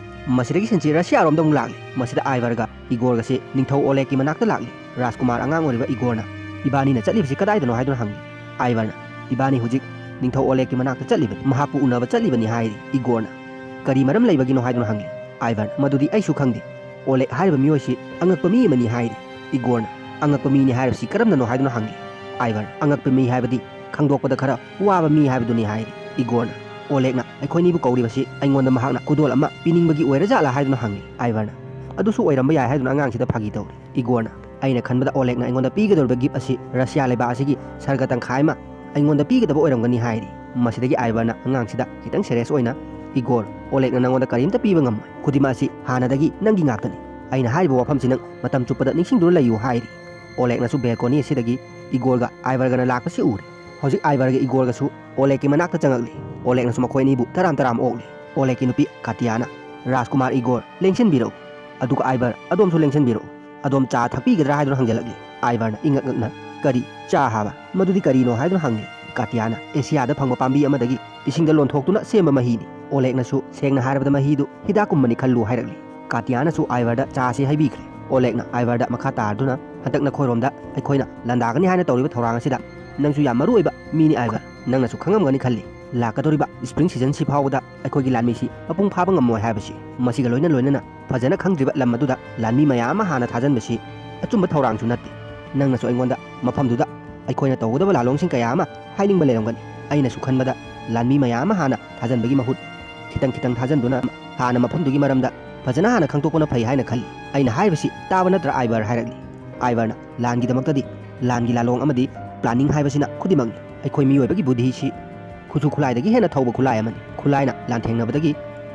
ꯃꯁꯤꯗꯒꯤ ꯁꯤꯟꯁꯤ ꯔꯁꯤꯌꯥꯔꯣꯝꯗ ꯑꯃꯨꯛ ꯂꯥꯛꯂꯤ꯫ ꯃꯁꯤꯗ ꯑꯥꯏꯚꯔꯒ ꯏꯒꯣꯔꯒꯁꯤ ꯅꯤꯡꯊꯧ ꯑꯣꯂꯦꯒꯀꯤ ꯃꯅꯥꯛꯇ ꯂꯥꯛꯂꯤ꯫ ꯔꯥꯖꯀꯨꯃꯥꯔ ꯑꯉꯥꯡ ꯑꯣꯏꯔꯤꯕ ꯏꯒꯣꯔꯅ, "ꯏꯕꯥꯅꯤꯅ ꯆꯠꯂꯤꯕꯁꯤ ꯀꯗꯥꯏꯗꯅꯣ?" ꯍꯥꯏꯗꯨꯅ ꯍꯪꯂꯤ꯫ ꯑꯥꯏꯚꯔꯅ, "ꯏꯕꯥꯅꯤ ꯍꯧꯖꯤꯛ ꯅꯤꯡꯊꯧ ꯑꯣꯂꯦꯒꯀꯤ ꯃꯅꯥꯛꯇ ꯆꯠꯂꯤꯕꯅꯤ, ꯃꯍꯥꯛꯄꯨ ꯎꯅꯕ ꯆꯠꯂꯤꯕꯅꯤ" ꯍꯥꯏꯔꯤ꯫ ꯏꯒꯣꯔꯅ, "ꯀꯔꯤ ꯃꯔꯝ ꯂꯩꯕꯒꯤꯅꯣ?" ꯍꯥꯏꯗꯨꯅ ꯍꯪꯂꯤ꯫ ꯑꯥꯏꯚꯔꯅ, "ꯃꯗꯨꯗꯤ ꯑꯩꯁꯨ ꯈꯪꯗꯦ꯫ ꯑꯣꯂꯦꯒ ꯍꯥꯏꯔꯤꯕ ꯃꯤꯑꯣꯏꯁꯤ ꯑꯉꯛꯄ ꯃꯤ ꯑꯃꯅꯤ" ꯍꯥꯏꯔꯤ꯫ ꯏꯒꯣꯔꯅ, "ꯑꯉꯛꯄ ꯃꯤꯅꯤ ꯍꯥꯏꯔꯤꯕꯁꯤ ꯀꯔꯝꯅꯅꯣ?" ꯍꯥꯏꯗꯨꯅ ꯍꯪꯂꯤ꯫ ꯑꯥꯏꯚꯔꯅ, "ꯑꯉꯛꯄ ꯃꯤ ꯍꯥꯏꯕꯗꯤ ꯈꯪꯗꯣꯛꯄꯗ ꯈꯔ ꯋꯥꯕ ꯃꯤ ꯍꯥꯏꯕꯗꯨꯅꯤ" ꯍꯥꯏꯔꯤ꯫ ꯏꯒꯣꯔꯅ, "ꯑꯣꯂꯦꯒꯅ ꯑꯩꯈꯣꯏꯅꯤꯕꯨ ꯀꯧꯔꯤꯕꯁꯤ ꯑꯩꯉꯣꯟꯗ ꯃꯍꯥꯛꯅ ꯈꯨꯗꯣꯜ ꯑꯃ ꯄꯤꯅꯤꯡꯕꯒꯤ ꯑꯣꯏꯔꯖꯥꯠꯂꯥ?" ꯍꯥꯏꯗꯨꯅ ꯍꯪꯂꯤ꯫ ꯑꯥꯏꯚꯔꯅ, "ꯑꯗꯨꯁꯨ ꯑꯣꯏꯔꯝꯕ ꯌꯥꯏ" ꯍꯥꯏꯗꯨꯅ ꯑꯉꯥꯡꯁꯤꯗ ꯐꯥꯒꯤ ꯇꯧꯔꯤ꯫ ꯏꯒꯣꯔꯅ, "ꯑꯩꯅ ꯈꯟꯕꯗ ꯑꯣꯂꯦꯒꯅ ꯑꯩꯉꯣꯟꯗ ꯄꯤꯒꯗꯧꯔꯤꯕ ꯒꯤꯐ ꯑꯁꯤ ꯔꯁꯤꯌꯥ ꯂꯩꯕꯥꯛ ꯑꯁꯤꯒꯤ ꯁꯔꯒ ꯇꯪꯈꯥꯏ ꯑꯃ ꯑꯩꯉꯣꯟꯗ ꯄꯤꯒꯗꯕ ꯑꯣꯏꯔꯝꯒꯅꯤ" ꯍꯥꯏꯔꯤ꯫ ꯃꯁꯤꯗꯒꯤ ꯑꯥꯏꯚꯔꯅ ꯑꯉꯥꯡꯁꯤꯗ ꯈꯤꯇꯪ ꯁꯦꯔꯤꯌꯁ ꯑꯣꯏꯅ, "ꯏꯒꯣꯔ, ꯑꯣꯂꯦꯒꯅ ꯅꯉꯣꯟꯗ ꯀꯔꯤꯝꯇ ꯄꯤꯕ ꯉꯝꯃꯣꯏ꯫ ꯈꯨꯗꯤꯡꯃꯛ ꯑꯁꯤ ꯍꯥꯟꯅꯗꯒꯤ ꯅꯪꯒꯤ ꯉꯥꯛꯇꯅꯤ꯫ ꯑꯩꯅ ꯍꯥꯏꯔꯤꯕ ꯋꯥꯐꯝꯁꯤ ꯅꯪ ꯃꯇꯝ ꯆꯨꯞꯄꯗ ꯅꯤꯡꯁꯤꯡꯗꯨꯅ ꯂꯩꯌꯨ" ꯍꯥꯏꯔꯤ꯫ ꯑꯣꯂꯦꯒꯅꯁꯨ ꯕꯦꯜꯀꯣꯅꯤ ꯑꯁꯤꯗꯒꯤ ꯏꯒꯣꯔꯒ ꯑꯥꯏꯚꯔꯒꯅ ꯂꯥꯛꯄꯁꯤ ꯎꯔꯦ꯫ ꯍꯧꯖꯤꯛ ꯑꯥꯏꯚꯔꯒ ꯏꯒꯣꯔꯒꯁꯨ ꯑꯣꯂꯦꯒꯀꯤ ꯃꯅꯥꯛꯇ ꯆꯪꯉꯛꯂꯤ꯫ ꯑꯣꯂꯦꯒꯅꯁꯨ ꯃꯈꯣꯏ ꯑꯅꯤꯕꯨ ꯇꯔꯥꯝ ꯇꯔꯥꯝ ꯑꯣꯛꯂꯤ꯫ ꯑꯣꯂꯦꯒꯀꯤ ꯅꯨꯄꯤ ꯀꯥꯇꯤꯌꯥꯅ, "ꯔꯥꯖꯀꯨꯃꯥꯔ ꯏꯒꯣꯔ, ꯂꯦꯡꯁꯤꯟꯕꯤꯔꯛꯎ꯫ ꯑꯗꯨꯒ ꯑꯥꯏꯚꯔ, ꯑꯗꯣꯝꯁꯨ ꯂꯦꯡꯁꯤꯟꯕꯤꯔꯛꯎ꯫ ꯑꯗꯣꯝ ꯆꯥ ꯊꯛꯄꯤꯒꯗ꯭ꯔꯥ?" ꯍꯥꯏꯗꯨꯅ ꯍꯪꯖꯜꯂꯛꯂꯤ꯫ ꯑꯥꯏꯚꯔꯅ ꯏꯉꯛ ꯉꯛꯅ, "ꯀꯔꯤ ꯆꯥ ꯍꯥꯏꯕ? ꯃꯗꯨꯗꯤ ꯀꯔꯤꯅꯣ?" ꯍꯥꯏꯗꯨꯅ ꯍꯪꯂꯤ꯫ ꯀꯥꯇꯤꯌꯥꯅ, "ꯑꯦꯁꯤꯌꯥꯗ ꯐꯪꯕ ꯄꯥꯝꯕꯤ ꯑꯃꯗꯒꯤ ꯏꯁꯤꯡꯗ ꯂꯣꯟꯊꯣꯛꯇꯨꯅ ꯁꯦꯝꯕ ꯃꯍꯤꯅꯤ꯫ ꯑꯣꯂꯦꯒꯅꯁꯨ ꯁꯦꯡꯅ ꯍꯥꯏꯔꯕꯗ ꯃꯍꯤꯗꯨ ꯍꯤꯗꯥꯛꯀꯨꯝꯕꯅꯤ ꯈꯜꯂꯨ" ꯍꯥꯏꯔꯛꯂꯤ꯫ ꯀꯥꯇꯤꯌꯥꯅꯁꯨ ꯑꯥꯏꯚꯔꯗ ꯆꯥꯁꯤ ꯍꯥꯏꯕꯤꯈ꯭ꯔꯦ꯫ ꯑꯣꯂꯦꯒꯅ ꯑꯥꯏꯚꯔꯗ ꯃꯈꯥ ꯇꯥꯔꯗꯨꯅ, "ꯍꯟꯗꯛ ꯅꯈꯣꯏꯔꯣꯝꯗ ꯑꯩꯈꯣꯏꯅ ꯂꯥꯟꯗꯥꯒꯅꯤ ꯍꯥꯏꯅ ꯇꯧꯔꯤꯕ ꯊꯧꯔꯥꯡ ꯑꯁꯤꯗ ꯅꯪꯁꯨ ꯌꯥꯝ ꯃꯔꯨ ꯑꯣꯏꯕ ꯃꯤꯅꯤ ꯑꯥꯏꯚꯔ꯫ ꯅꯪꯅꯁꯨ ꯈꯪꯉꯝꯒꯅꯤ ꯈꯜꯂꯤ꯫ ꯂꯥꯛꯀꯗꯧꯔꯤꯕ ꯁ꯭ꯄ꯭ꯔꯤꯡ ꯁꯤꯖꯟꯁꯤ ꯐꯥꯎꯕꯗ ꯑꯩꯈꯣꯏꯒꯤ ꯂꯥꯟꯃꯤꯁꯤ ꯃꯄꯨꯡ ꯐꯥꯕ ꯉꯝꯃꯣꯏ ꯍꯥꯏꯕꯁꯤ꯫ ꯃꯁꯤꯒ ꯂꯣꯏꯅ ꯂꯣꯏꯅꯅ ꯐꯖꯅ ꯈꯪꯗ꯭ꯔꯤꯕ ꯂꯝ ꯑꯗꯨꯗ ꯂꯥꯟꯃꯤ ꯃꯌꯥꯝ ꯑꯃ ꯍꯥꯟꯅ ꯊꯥꯖꯟꯕꯁꯤ ꯑꯆꯨꯝꯕ ꯊꯧꯔꯥꯡꯁꯨ ꯅꯠꯇꯦ꯫ ꯅꯪꯅꯁꯨ ꯑꯩꯉꯣꯟꯗ ꯃꯐꯝꯗꯨꯗ ꯑꯩꯈꯣꯏꯅ ꯇꯧꯒꯗꯕ ꯂꯥꯂꯣꯡꯁꯤꯡ ꯀꯌꯥ ꯑꯃ ꯍꯥꯏꯅꯤꯡꯕ ꯂꯩꯔꯝꯒꯅꯤ꯫ ꯑꯩꯅꯁꯨ ꯈꯟꯕꯗ ꯂꯥꯟꯃꯤ ꯃꯌꯥꯝ ꯑꯃ ꯍꯥꯟꯅ ꯊꯥꯖꯟꯕꯒꯤ ꯃꯍꯨꯠ ꯈꯤꯇꯪ ꯈꯤꯇꯪ ꯊꯥꯖꯟꯗꯨꯅ ꯍꯥꯟꯅ ꯃꯐꯝꯗꯨꯒꯤ ꯃꯔꯝꯗ ꯐꯖꯅ ꯍꯥꯟꯅ ꯈꯪꯗꯣꯛꯄꯅ ꯐꯩ ꯍꯥꯏꯅ ꯈꯜꯂꯤ꯫ ꯑꯩꯅ ꯍꯥꯏꯔꯤꯕꯁꯤ ꯇꯥꯕ ꯅꯠꯇ꯭ꯔꯥ ꯑꯥꯏꯚꯔ?" ꯍꯥꯏꯔꯛꯂꯤ꯫ ꯑꯥꯏꯚꯔꯅ, "ꯂꯥꯟꯒꯤꯗꯃꯛꯇꯗꯤ ꯂꯥꯟꯒꯤ ꯂꯥꯂꯣꯡ ꯑꯃꯗꯤ ꯄ꯭ꯂꯥꯅꯤꯡ ꯍꯥꯏꯕꯁꯤꯅ ꯈꯨꯗꯤꯡꯃꯛꯅꯤ꯫ ꯑꯩꯈꯣꯏ ꯃꯤꯑꯣꯏꯕꯒꯤ ꯕꯨꯙꯤꯁꯤ ꯈꯨꯠꯁꯨ ꯈꯨꯠꯂꯥꯏꯗꯒꯤ ꯍꯦꯟꯅ ꯊꯧꯕ ꯈꯨꯠꯂꯥꯏ ꯑꯃꯅꯤ꯫ ꯈꯨꯠꯂꯥꯏꯅ ꯂꯥꯟꯊꯦꯡꯅꯕꯗꯒꯤ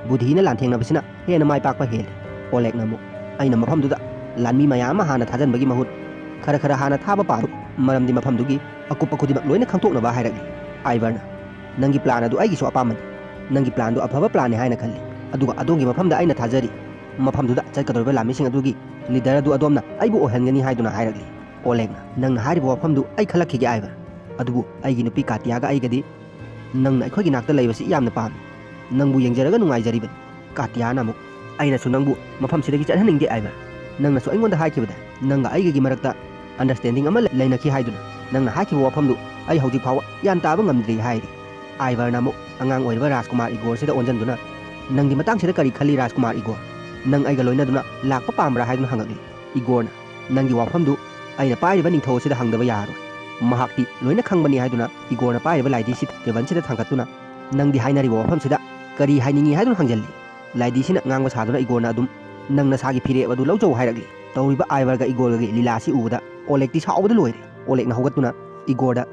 ꯕꯨꯙꯤꯅ ꯂꯥꯟꯊꯦꯡꯅꯕꯁꯤꯅ ꯍꯦꯟꯅ ꯃꯥꯏ ꯄꯥꯛꯄ ꯍꯦꯜꯂꯤ꯫ ꯑꯣꯂꯦꯛꯅ ꯑꯃꯨꯛ, "ꯑꯩꯅ ꯃꯐꯝꯗꯨꯗ ꯂꯥꯟꯃꯤ ꯃꯌꯥꯝ ꯑꯃ ꯍꯥꯟꯅ ꯊꯥꯖꯟꯕꯒꯤ ꯃꯍꯨꯠ ꯈꯔ ꯈꯔ ꯍꯥꯟꯅ ꯊꯥꯕ ꯄꯥꯝꯃꯤ, ꯃꯔꯝꯗꯤ ꯃꯐꯝꯗꯨꯒꯤ ꯑꯀꯨꯞꯄ ꯈꯨꯗꯤꯡꯃꯛ ꯂꯣꯏꯅ ꯈꯪꯗꯣꯛꯅꯕ" ꯍꯥꯏꯔꯛꯂꯤ꯫ ꯑꯥꯏꯚꯔꯅ, "ꯅꯪꯒꯤ ꯄ꯭ꯂꯥꯟ ꯑꯗꯨ ꯑꯩꯒꯤꯁꯨ ꯑꯄꯥꯝꯕꯅꯤ꯫ ꯅꯪꯒꯤ ꯄ꯭ꯂꯥꯟꯗꯨ ꯑꯐꯕ ꯄ꯭ꯂꯥꯟꯅꯤ ꯍꯥꯏꯅ ꯈꯜꯂꯤ꯫ ꯑꯗꯨꯒ ꯑꯗꯣꯝꯒꯤ ꯃꯐꯝꯗ ꯑꯩꯅ ꯊꯥꯖꯔꯤ꯫ ꯃꯐꯝꯗꯨꯗ ꯆꯠꯀꯗꯧꯔꯤꯕ ꯂꯥꯟꯃꯤꯁꯤꯡ ꯑꯗꯨꯒꯤ ꯂꯤꯗꯔ ꯑꯗꯨ ꯑꯗꯣꯝꯅ ꯑꯩꯕꯨ ꯑꯣꯏꯍꯟꯒꯅꯤ" ꯍꯥꯏꯗꯨꯅ ꯍꯥꯏꯔꯛꯂꯤ꯫ ꯑꯣꯂꯦꯛꯅ, "ꯅꯪꯅ ꯍꯥꯏꯔꯤꯕ ꯋꯥꯐꯝꯗꯨ ꯑꯩ ꯈꯜꯂꯛꯈꯤꯒꯦ, ꯑꯥꯏꯚꯔ꯫ ꯑꯗꯨꯕꯨ ꯑꯩꯒꯤ ꯅꯨꯄꯤ ꯀꯥꯇꯤꯌꯥꯒ ꯑꯩꯒꯗꯤ ꯅꯪꯅ ꯑꯩꯈꯣꯏꯒꯤ ꯅꯥꯛꯇ ꯂꯩꯕꯁꯤ ꯌꯥꯝꯅ ꯄꯥꯝꯃꯤ꯫ ꯅꯪꯕꯨ ꯌꯦꯡꯖꯔꯒ ꯅꯨꯡꯉꯥꯏꯖꯔꯤꯕꯅꯤ꯫" ꯀꯥꯇꯤꯌꯥꯅ ꯑꯃꯨꯛ, "ꯑꯩꯅꯁꯨ ꯅꯪꯕꯨ ꯃꯐꯝꯁꯤꯗꯒꯤ ꯆꯠꯍꯟꯅꯤꯡꯗꯦ, ꯑꯥꯏꯚꯔ꯫ ꯅꯪꯅꯁꯨ ꯑꯩꯉꯣꯟꯗ ꯍꯥꯏꯈꯤꯕꯗ ꯅꯪꯒ ꯑꯩꯒꯒꯤ ꯃꯔꯛꯇ ꯑꯟꯗꯔꯁꯇꯦꯟꯗꯤꯡ ꯑꯃ ꯂꯩ-, ꯂꯩꯅꯈꯤ ꯍꯥꯏꯗꯨꯅ꯫ ꯅꯪꯅ ꯍꯥꯏꯈꯤꯕ ꯋꯥꯐꯝꯗꯨ ꯑꯩ ꯍꯧꯖꯤꯛ ꯐꯥꯎꯕ ꯒ꯭ꯌꯥꯟ ꯇꯥꯕ ꯉꯝꯗ꯭ꯔꯤ" ꯍꯥꯏꯔꯤ꯫ ꯑꯥꯏꯚꯔꯅ ꯑꯃꯨꯛ ꯑꯉꯥꯡ ꯑꯣꯏꯔꯤꯕ ꯔꯥꯖꯀꯨꯃꯥꯔ ꯏꯒꯣꯔꯁꯤꯗ ꯑꯣꯟꯁꯤꯟꯗꯨꯅ, "ꯅꯪꯒꯤ ꯃꯇꯥꯡꯁꯤꯗ ꯀꯔꯤ ꯈꯜꯂꯤ, ꯔꯥꯖꯀꯨꯃꯥꯔ ꯏꯒꯣꯔ? ꯅꯪ ꯑꯩꯒ ꯂꯣꯏꯅꯗꯨꯅ ꯂꯥꯛꯄ ꯄꯥꯝꯕ꯭ꯔꯥ?" ꯍꯥꯏꯗꯨꯅ ꯍꯪꯉꯛꯂꯤ꯫ ꯏꯒꯣꯔꯅ, "ꯅꯪꯒꯤ ꯋꯥꯐꯝꯗꯨ ꯑꯩꯅ ꯄꯥꯏꯔꯤꯕ ꯅꯤꯡꯊꯧ ꯑꯁꯤꯗ ꯍꯪꯗꯕ ꯌꯥꯔꯣꯏ꯫ ꯃꯍꯥꯛꯇꯤ ꯂꯣꯏꯅ ꯈꯪꯕꯅꯤ" ꯍꯥꯏꯗꯨꯅ ꯏꯒꯣꯔꯅ ꯄꯥꯏꯔꯤꯕ ꯂꯥꯏꯙꯤꯁꯤ ꯇꯦꯕꯜꯁꯤꯗ ꯊꯥꯡꯒꯠꯇꯨꯅ, "ꯅꯪꯗꯤ ꯍꯥꯏꯅꯔꯤꯕ ꯋꯥꯐꯝꯁꯤꯗ ꯀꯔꯤ ꯍꯥꯏꯅꯤꯡꯏ?" ꯍꯥꯏꯗꯨꯅ ꯍꯪꯖꯜꯂꯤ꯫ ꯂꯥꯏꯙꯤꯁꯤꯅ ꯉꯥꯡꯕ ꯁꯥꯗꯨꯅ ꯏꯒꯣꯔꯅ ꯑꯗꯨꯝ, "ꯅꯪ ꯅꯁꯥꯒꯤ ꯐꯤꯔꯦꯞ ꯑꯗꯨ ꯂꯧꯖꯧ" ꯍꯥꯏꯔꯛꯂꯤ꯫ ꯇꯧꯔꯤꯕ ꯑꯥꯏꯚꯔꯒ ꯏꯒꯣꯔꯒꯒꯤ ꯂꯤꯂꯥ ꯑꯁꯤ ꯎꯕꯗ ꯑꯣꯂꯦꯛꯇꯤ ꯁꯥꯎꯕꯗ ꯂꯣꯏꯔꯦ꯫ ꯑꯣꯂꯦꯛꯅ ꯍꯧꯒꯠꯇꯨꯅ ꯏꯒꯣꯔꯗ,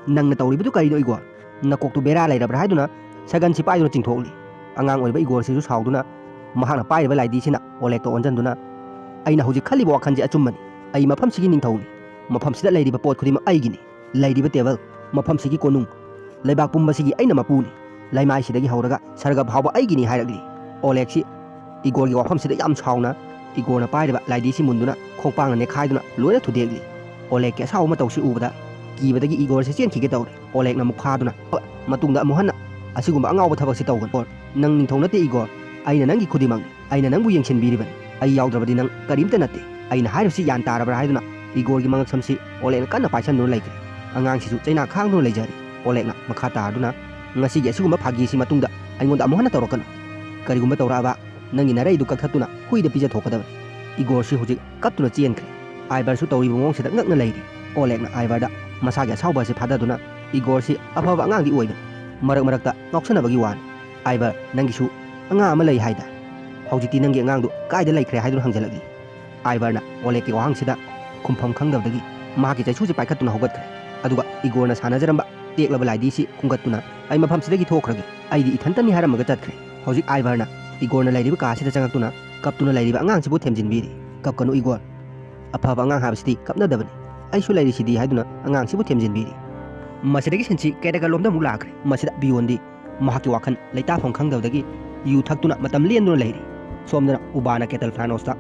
"ꯅꯪꯅ ꯇꯧꯔꯤꯕꯗꯨ ꯀꯔꯤꯅꯣ, ꯏꯒꯣꯔ? ꯅꯀꯣꯛꯇꯨ ꯕꯦꯔꯥ ꯂꯩꯔꯕ꯭ꯔꯥ?" ꯍꯥꯏꯗꯨꯅ ꯁꯒꯟꯁꯤ ꯄꯥꯏꯗꯨꯅ ꯆꯤꯡꯊꯣꯛꯂꯤ꯫ ꯑꯉꯥꯡ ꯑꯣꯏꯔꯤꯕ ꯏꯒꯣꯔꯁꯤꯁꯨ ꯁꯥꯎꯗꯨꯅ ꯃꯍꯥꯛꯅ ꯄꯥꯏꯔꯤꯕ ꯂꯥꯏꯙꯤꯁꯤꯅ ꯑꯣꯂꯦꯛꯇ ꯑꯣꯟꯁꯤꯟꯗꯨꯅ, "ꯑꯩꯅ ꯍꯧꯖꯤꯛ ꯈꯜꯂꯤꯕ ꯋꯥꯈꯜꯁꯤ ꯑꯆꯨꯝꯕꯅꯤ꯫ ꯑꯩ ꯃꯐꯝꯁꯤꯒꯤ ꯅꯤꯡꯊꯧꯅꯤ꯫ ꯃꯐꯝꯁꯤꯗ ꯂꯩꯔꯤꯕ ꯄꯣꯠ ꯈꯨꯗꯤꯡꯃꯛ ꯑꯩꯒꯤꯅꯤ꯫ ꯂꯩꯔꯤꯕ ꯇꯦꯕꯜ, ꯃꯐꯝꯁꯤꯒꯤ ꯀꯣꯅꯨꯡ, ꯂꯩꯕꯥꯛ ꯄꯨꯝꯕꯁꯤꯒꯤ ꯑꯩꯅ ꯃꯄꯨꯅꯤ꯫ ꯂꯩꯃꯥꯏꯁꯤꯗꯒꯤ ꯍꯧꯔꯒ ꯁꯔꯒ ꯐꯥꯎꯕ ꯑꯩꯒꯤꯅꯤ" ꯍꯥꯏꯔꯛꯂꯤ꯫ ꯑꯣꯂꯦꯛꯁꯤ ꯏꯒꯣꯔꯒꯤ ꯋꯥꯐꯝꯁꯤꯗ ꯌꯥꯝ ꯁꯥꯎꯅ ꯏꯒꯣꯔꯅ ꯄꯥꯏꯔꯤꯕ ꯂꯥꯏꯙꯤꯁꯤ ꯃꯨꯟꯗꯨꯅ ꯈꯣꯡꯄꯥꯛꯅ ꯅꯦꯠꯈꯥꯏꯗꯨꯅ ꯂꯣꯏꯅ ꯊꯨꯗꯦꯛꯂꯤ꯫ ꯑꯣꯂꯦꯛꯀꯤ ꯑꯁꯥꯎꯕ ꯃꯇꯧꯁꯤ ꯎꯕꯗ ꯀꯤꯕꯗꯒꯤ ꯏꯒꯣꯔꯁꯤ ꯆꯦꯟꯈꯤꯒꯦ ꯇꯧꯔꯦ꯫ ꯑꯣꯂꯦꯛꯅ ꯑꯃꯨꯛ ꯐꯥꯗꯨꯅ, "ꯃꯇꯨꯡꯗ ꯑꯃꯨꯛ ꯍꯟꯅ ꯑꯁꯤꯒꯨꯝꯕ ꯑꯉꯥꯎꯕ ꯊꯕꯛꯁꯤ ꯇꯧꯒꯅꯨ꯫ ꯅꯪ ꯅꯤꯡꯊꯧ ꯅꯠꯇꯦ, ꯏꯒꯣꯔ꯫ ꯑꯩꯅ ꯅꯪꯒꯤ ꯈꯨꯗꯤꯡꯃꯛꯅꯤ꯫ ꯑꯩꯅ ꯅꯪꯕꯨ ꯌꯦꯡꯁꯤꯟꯕꯤꯔꯤꯕꯅꯤ꯫ ꯑꯩ ꯌꯥꯎꯗ꯭ꯔꯕꯗꯤ ꯅꯪ ꯀꯔꯤꯝꯇ ꯅꯠꯇꯦ꯫ ꯑꯩꯅ ꯍꯥꯏꯔꯤꯕꯁꯤ ꯒ꯭ꯌꯥꯟ ꯇꯥꯔꯕ꯭ꯔꯥ?" ꯍꯥꯏꯗꯨꯅ ꯏꯒꯣꯔꯒꯤ ꯃꯉꯛꯁꯝꯁꯤ ꯑꯣꯂꯦꯛꯅ ꯀꯟꯅ ꯄꯥꯏꯁꯟꯗꯨꯅ ꯂꯩꯈ꯭ꯔꯦ꯫ ꯑꯉꯥꯡꯁꯤꯁꯨ ꯆꯩꯅꯥ ꯈꯥꯡꯗꯨꯅ ꯂꯩꯖꯔꯦ꯫ ꯑꯣꯂꯦꯛꯅ ꯃꯈꯥ ꯇꯥꯗꯨꯅ, "ꯉꯁꯤꯒꯤ ꯑꯁꯤꯒꯨꯝꯕ ꯐꯥꯒꯤꯁꯤ ꯃꯇꯨꯡꯗ ꯑꯩꯉꯣꯟꯗ ꯑꯃꯨꯛ ꯍꯟꯅ ꯇꯧꯔꯛꯀꯅꯨ꯫ ꯀꯔꯤꯒꯨꯝꯕ ꯇꯧꯔꯛꯑꯕ, ꯅꯪꯒꯤ ꯅꯔꯩꯗꯨ ꯀꯛꯊꯠꯇꯨꯅ ꯍꯨꯏꯗ ꯄꯤꯖꯊꯣꯛꯀꯗꯕꯅꯤ꯫" ꯏꯒꯣꯔꯁꯤ ꯍꯧꯖꯤꯛ ꯀꯞꯇꯨꯅ ꯆꯦꯟꯈ꯭ꯔꯦ꯫ ꯑꯥꯏꯚꯔꯁꯨ ꯇꯧꯔꯤꯕ ꯃꯑꯣꯡꯁꯤꯗ ꯉꯛꯅ ꯂꯩꯔꯤ꯫ ꯑꯣꯂꯦꯛꯅ ꯑꯥꯏꯚꯔꯗ ꯃꯁꯥꯒꯤ ꯑꯁꯥꯎꯕ ꯑꯁꯤ ꯐꯥꯗꯗꯨꯅ, "ꯏꯒꯣꯔꯁꯤ ꯑꯐꯕ ꯑꯉꯥꯡꯗꯤ ꯑꯣꯏꯕꯅꯤ꯫ ꯃꯔꯛ ꯃꯔꯛꯇ ꯉꯥꯎꯁꯟꯅꯕꯒꯤ ꯋꯥꯅꯤ꯫ ꯑꯥꯏꯚꯔ, ꯅꯪꯒꯤꯁꯨ ꯑꯉꯥꯡ ꯑꯃ ꯂꯩ ꯍꯥꯏꯗ꯫ ꯍꯧꯖꯤꯛꯇꯤ ꯅꯪꯒꯤ ꯑꯉꯥꯡꯗꯨ ꯀꯥꯏꯗ ꯂꯩꯈ꯭ꯔꯦ?" ꯍꯥꯏꯗꯨꯅ ꯍꯪꯖꯜꯂꯛꯂꯤ꯫ ꯑꯥꯏꯚꯔꯅ ꯑꯣꯂꯦꯛꯀꯤ ꯋꯥꯍꯪꯁꯤꯗ ꯈꯨꯝꯐꯝ ꯈꯪꯗꯕꯗꯒꯤ ꯃꯍꯥꯛꯀꯤ ꯆꯩꯁꯨꯁꯤ ꯄꯥꯏꯈꯠꯇꯨꯅ ꯍꯧꯒꯠꯈ꯭ꯔꯦ꯫ ꯑꯗꯨꯒ ꯏꯒꯣꯔꯅ ꯁꯥꯟꯅꯖꯔꯝꯕ ꯇꯦꯛꯂꯕ ꯂꯥꯏꯙꯤꯁꯤ ꯈꯨꯝꯒꯠꯇꯨꯅ ꯑꯩ ꯃꯐꯝꯁꯤꯗꯒꯤ ꯊꯣꯛꯈ꯭ꯔꯒꯦ꯫ ꯑꯩꯗꯤ ꯏꯊꯟꯇꯅꯤ ꯍꯥꯏꯔꯝꯃꯒ ꯆꯠꯈ꯭ꯔꯦ꯫ ꯍꯧꯖꯤꯛ ꯑꯥꯏꯚꯔꯅ ꯏꯒꯣꯔꯅ ꯂꯩꯔꯤꯕ ꯀꯥꯁꯤꯗ ꯆꯪꯉꯛꯇꯨꯅ ꯀꯞꯇꯨꯅ ꯂꯩꯔꯤꯕ ꯑꯉꯥꯡꯁꯤꯕꯨ ꯊꯦꯝꯖꯤꯟꯕꯤꯔꯤ꯫ "ꯀꯞꯀꯅꯨ ꯏꯒꯣꯔ꯫ ꯑꯐꯕ ꯑꯉꯥꯡ ꯍꯥꯏꯕꯁꯤꯗꯤ ꯀꯞꯅꯗꯕꯅꯤ꯫ ꯑꯩꯁꯨ ꯂꯩꯔꯤꯁꯤꯗꯤ" ꯍꯥꯏꯗꯨꯅ ꯑꯉꯥꯡꯁꯤꯕꯨ ꯊꯦꯝꯖꯤꯟꯕꯤꯔꯤ꯫ ꯃꯁꯤꯗꯒꯤ ꯁꯤꯟꯁꯤ ꯀꯦꯔꯦꯒꯔ ꯂꯣꯝꯗ ꯑꯃꯨꯛ ꯂꯥꯛꯈ꯭ꯔꯦ꯫ ꯃꯁꯤꯗ ꯕꯤꯌꯣꯟꯗꯤ ꯃꯍꯥꯛꯀꯤ ꯋꯥꯈꯜ ꯂꯩꯇꯥꯐꯝ ꯈꯪꯗꯕꯗꯒꯤ ꯌꯨ ꯊꯛꯇꯨꯅ ꯃꯇꯝ ꯂꯦꯟꯗꯨꯅ ꯂꯩꯔꯤ꯫ ꯁꯣꯝꯗꯅ ꯎꯕꯥꯅ ꯀꯦꯇꯜ ꯐ꯭ꯂꯥꯅꯣꯁꯇ,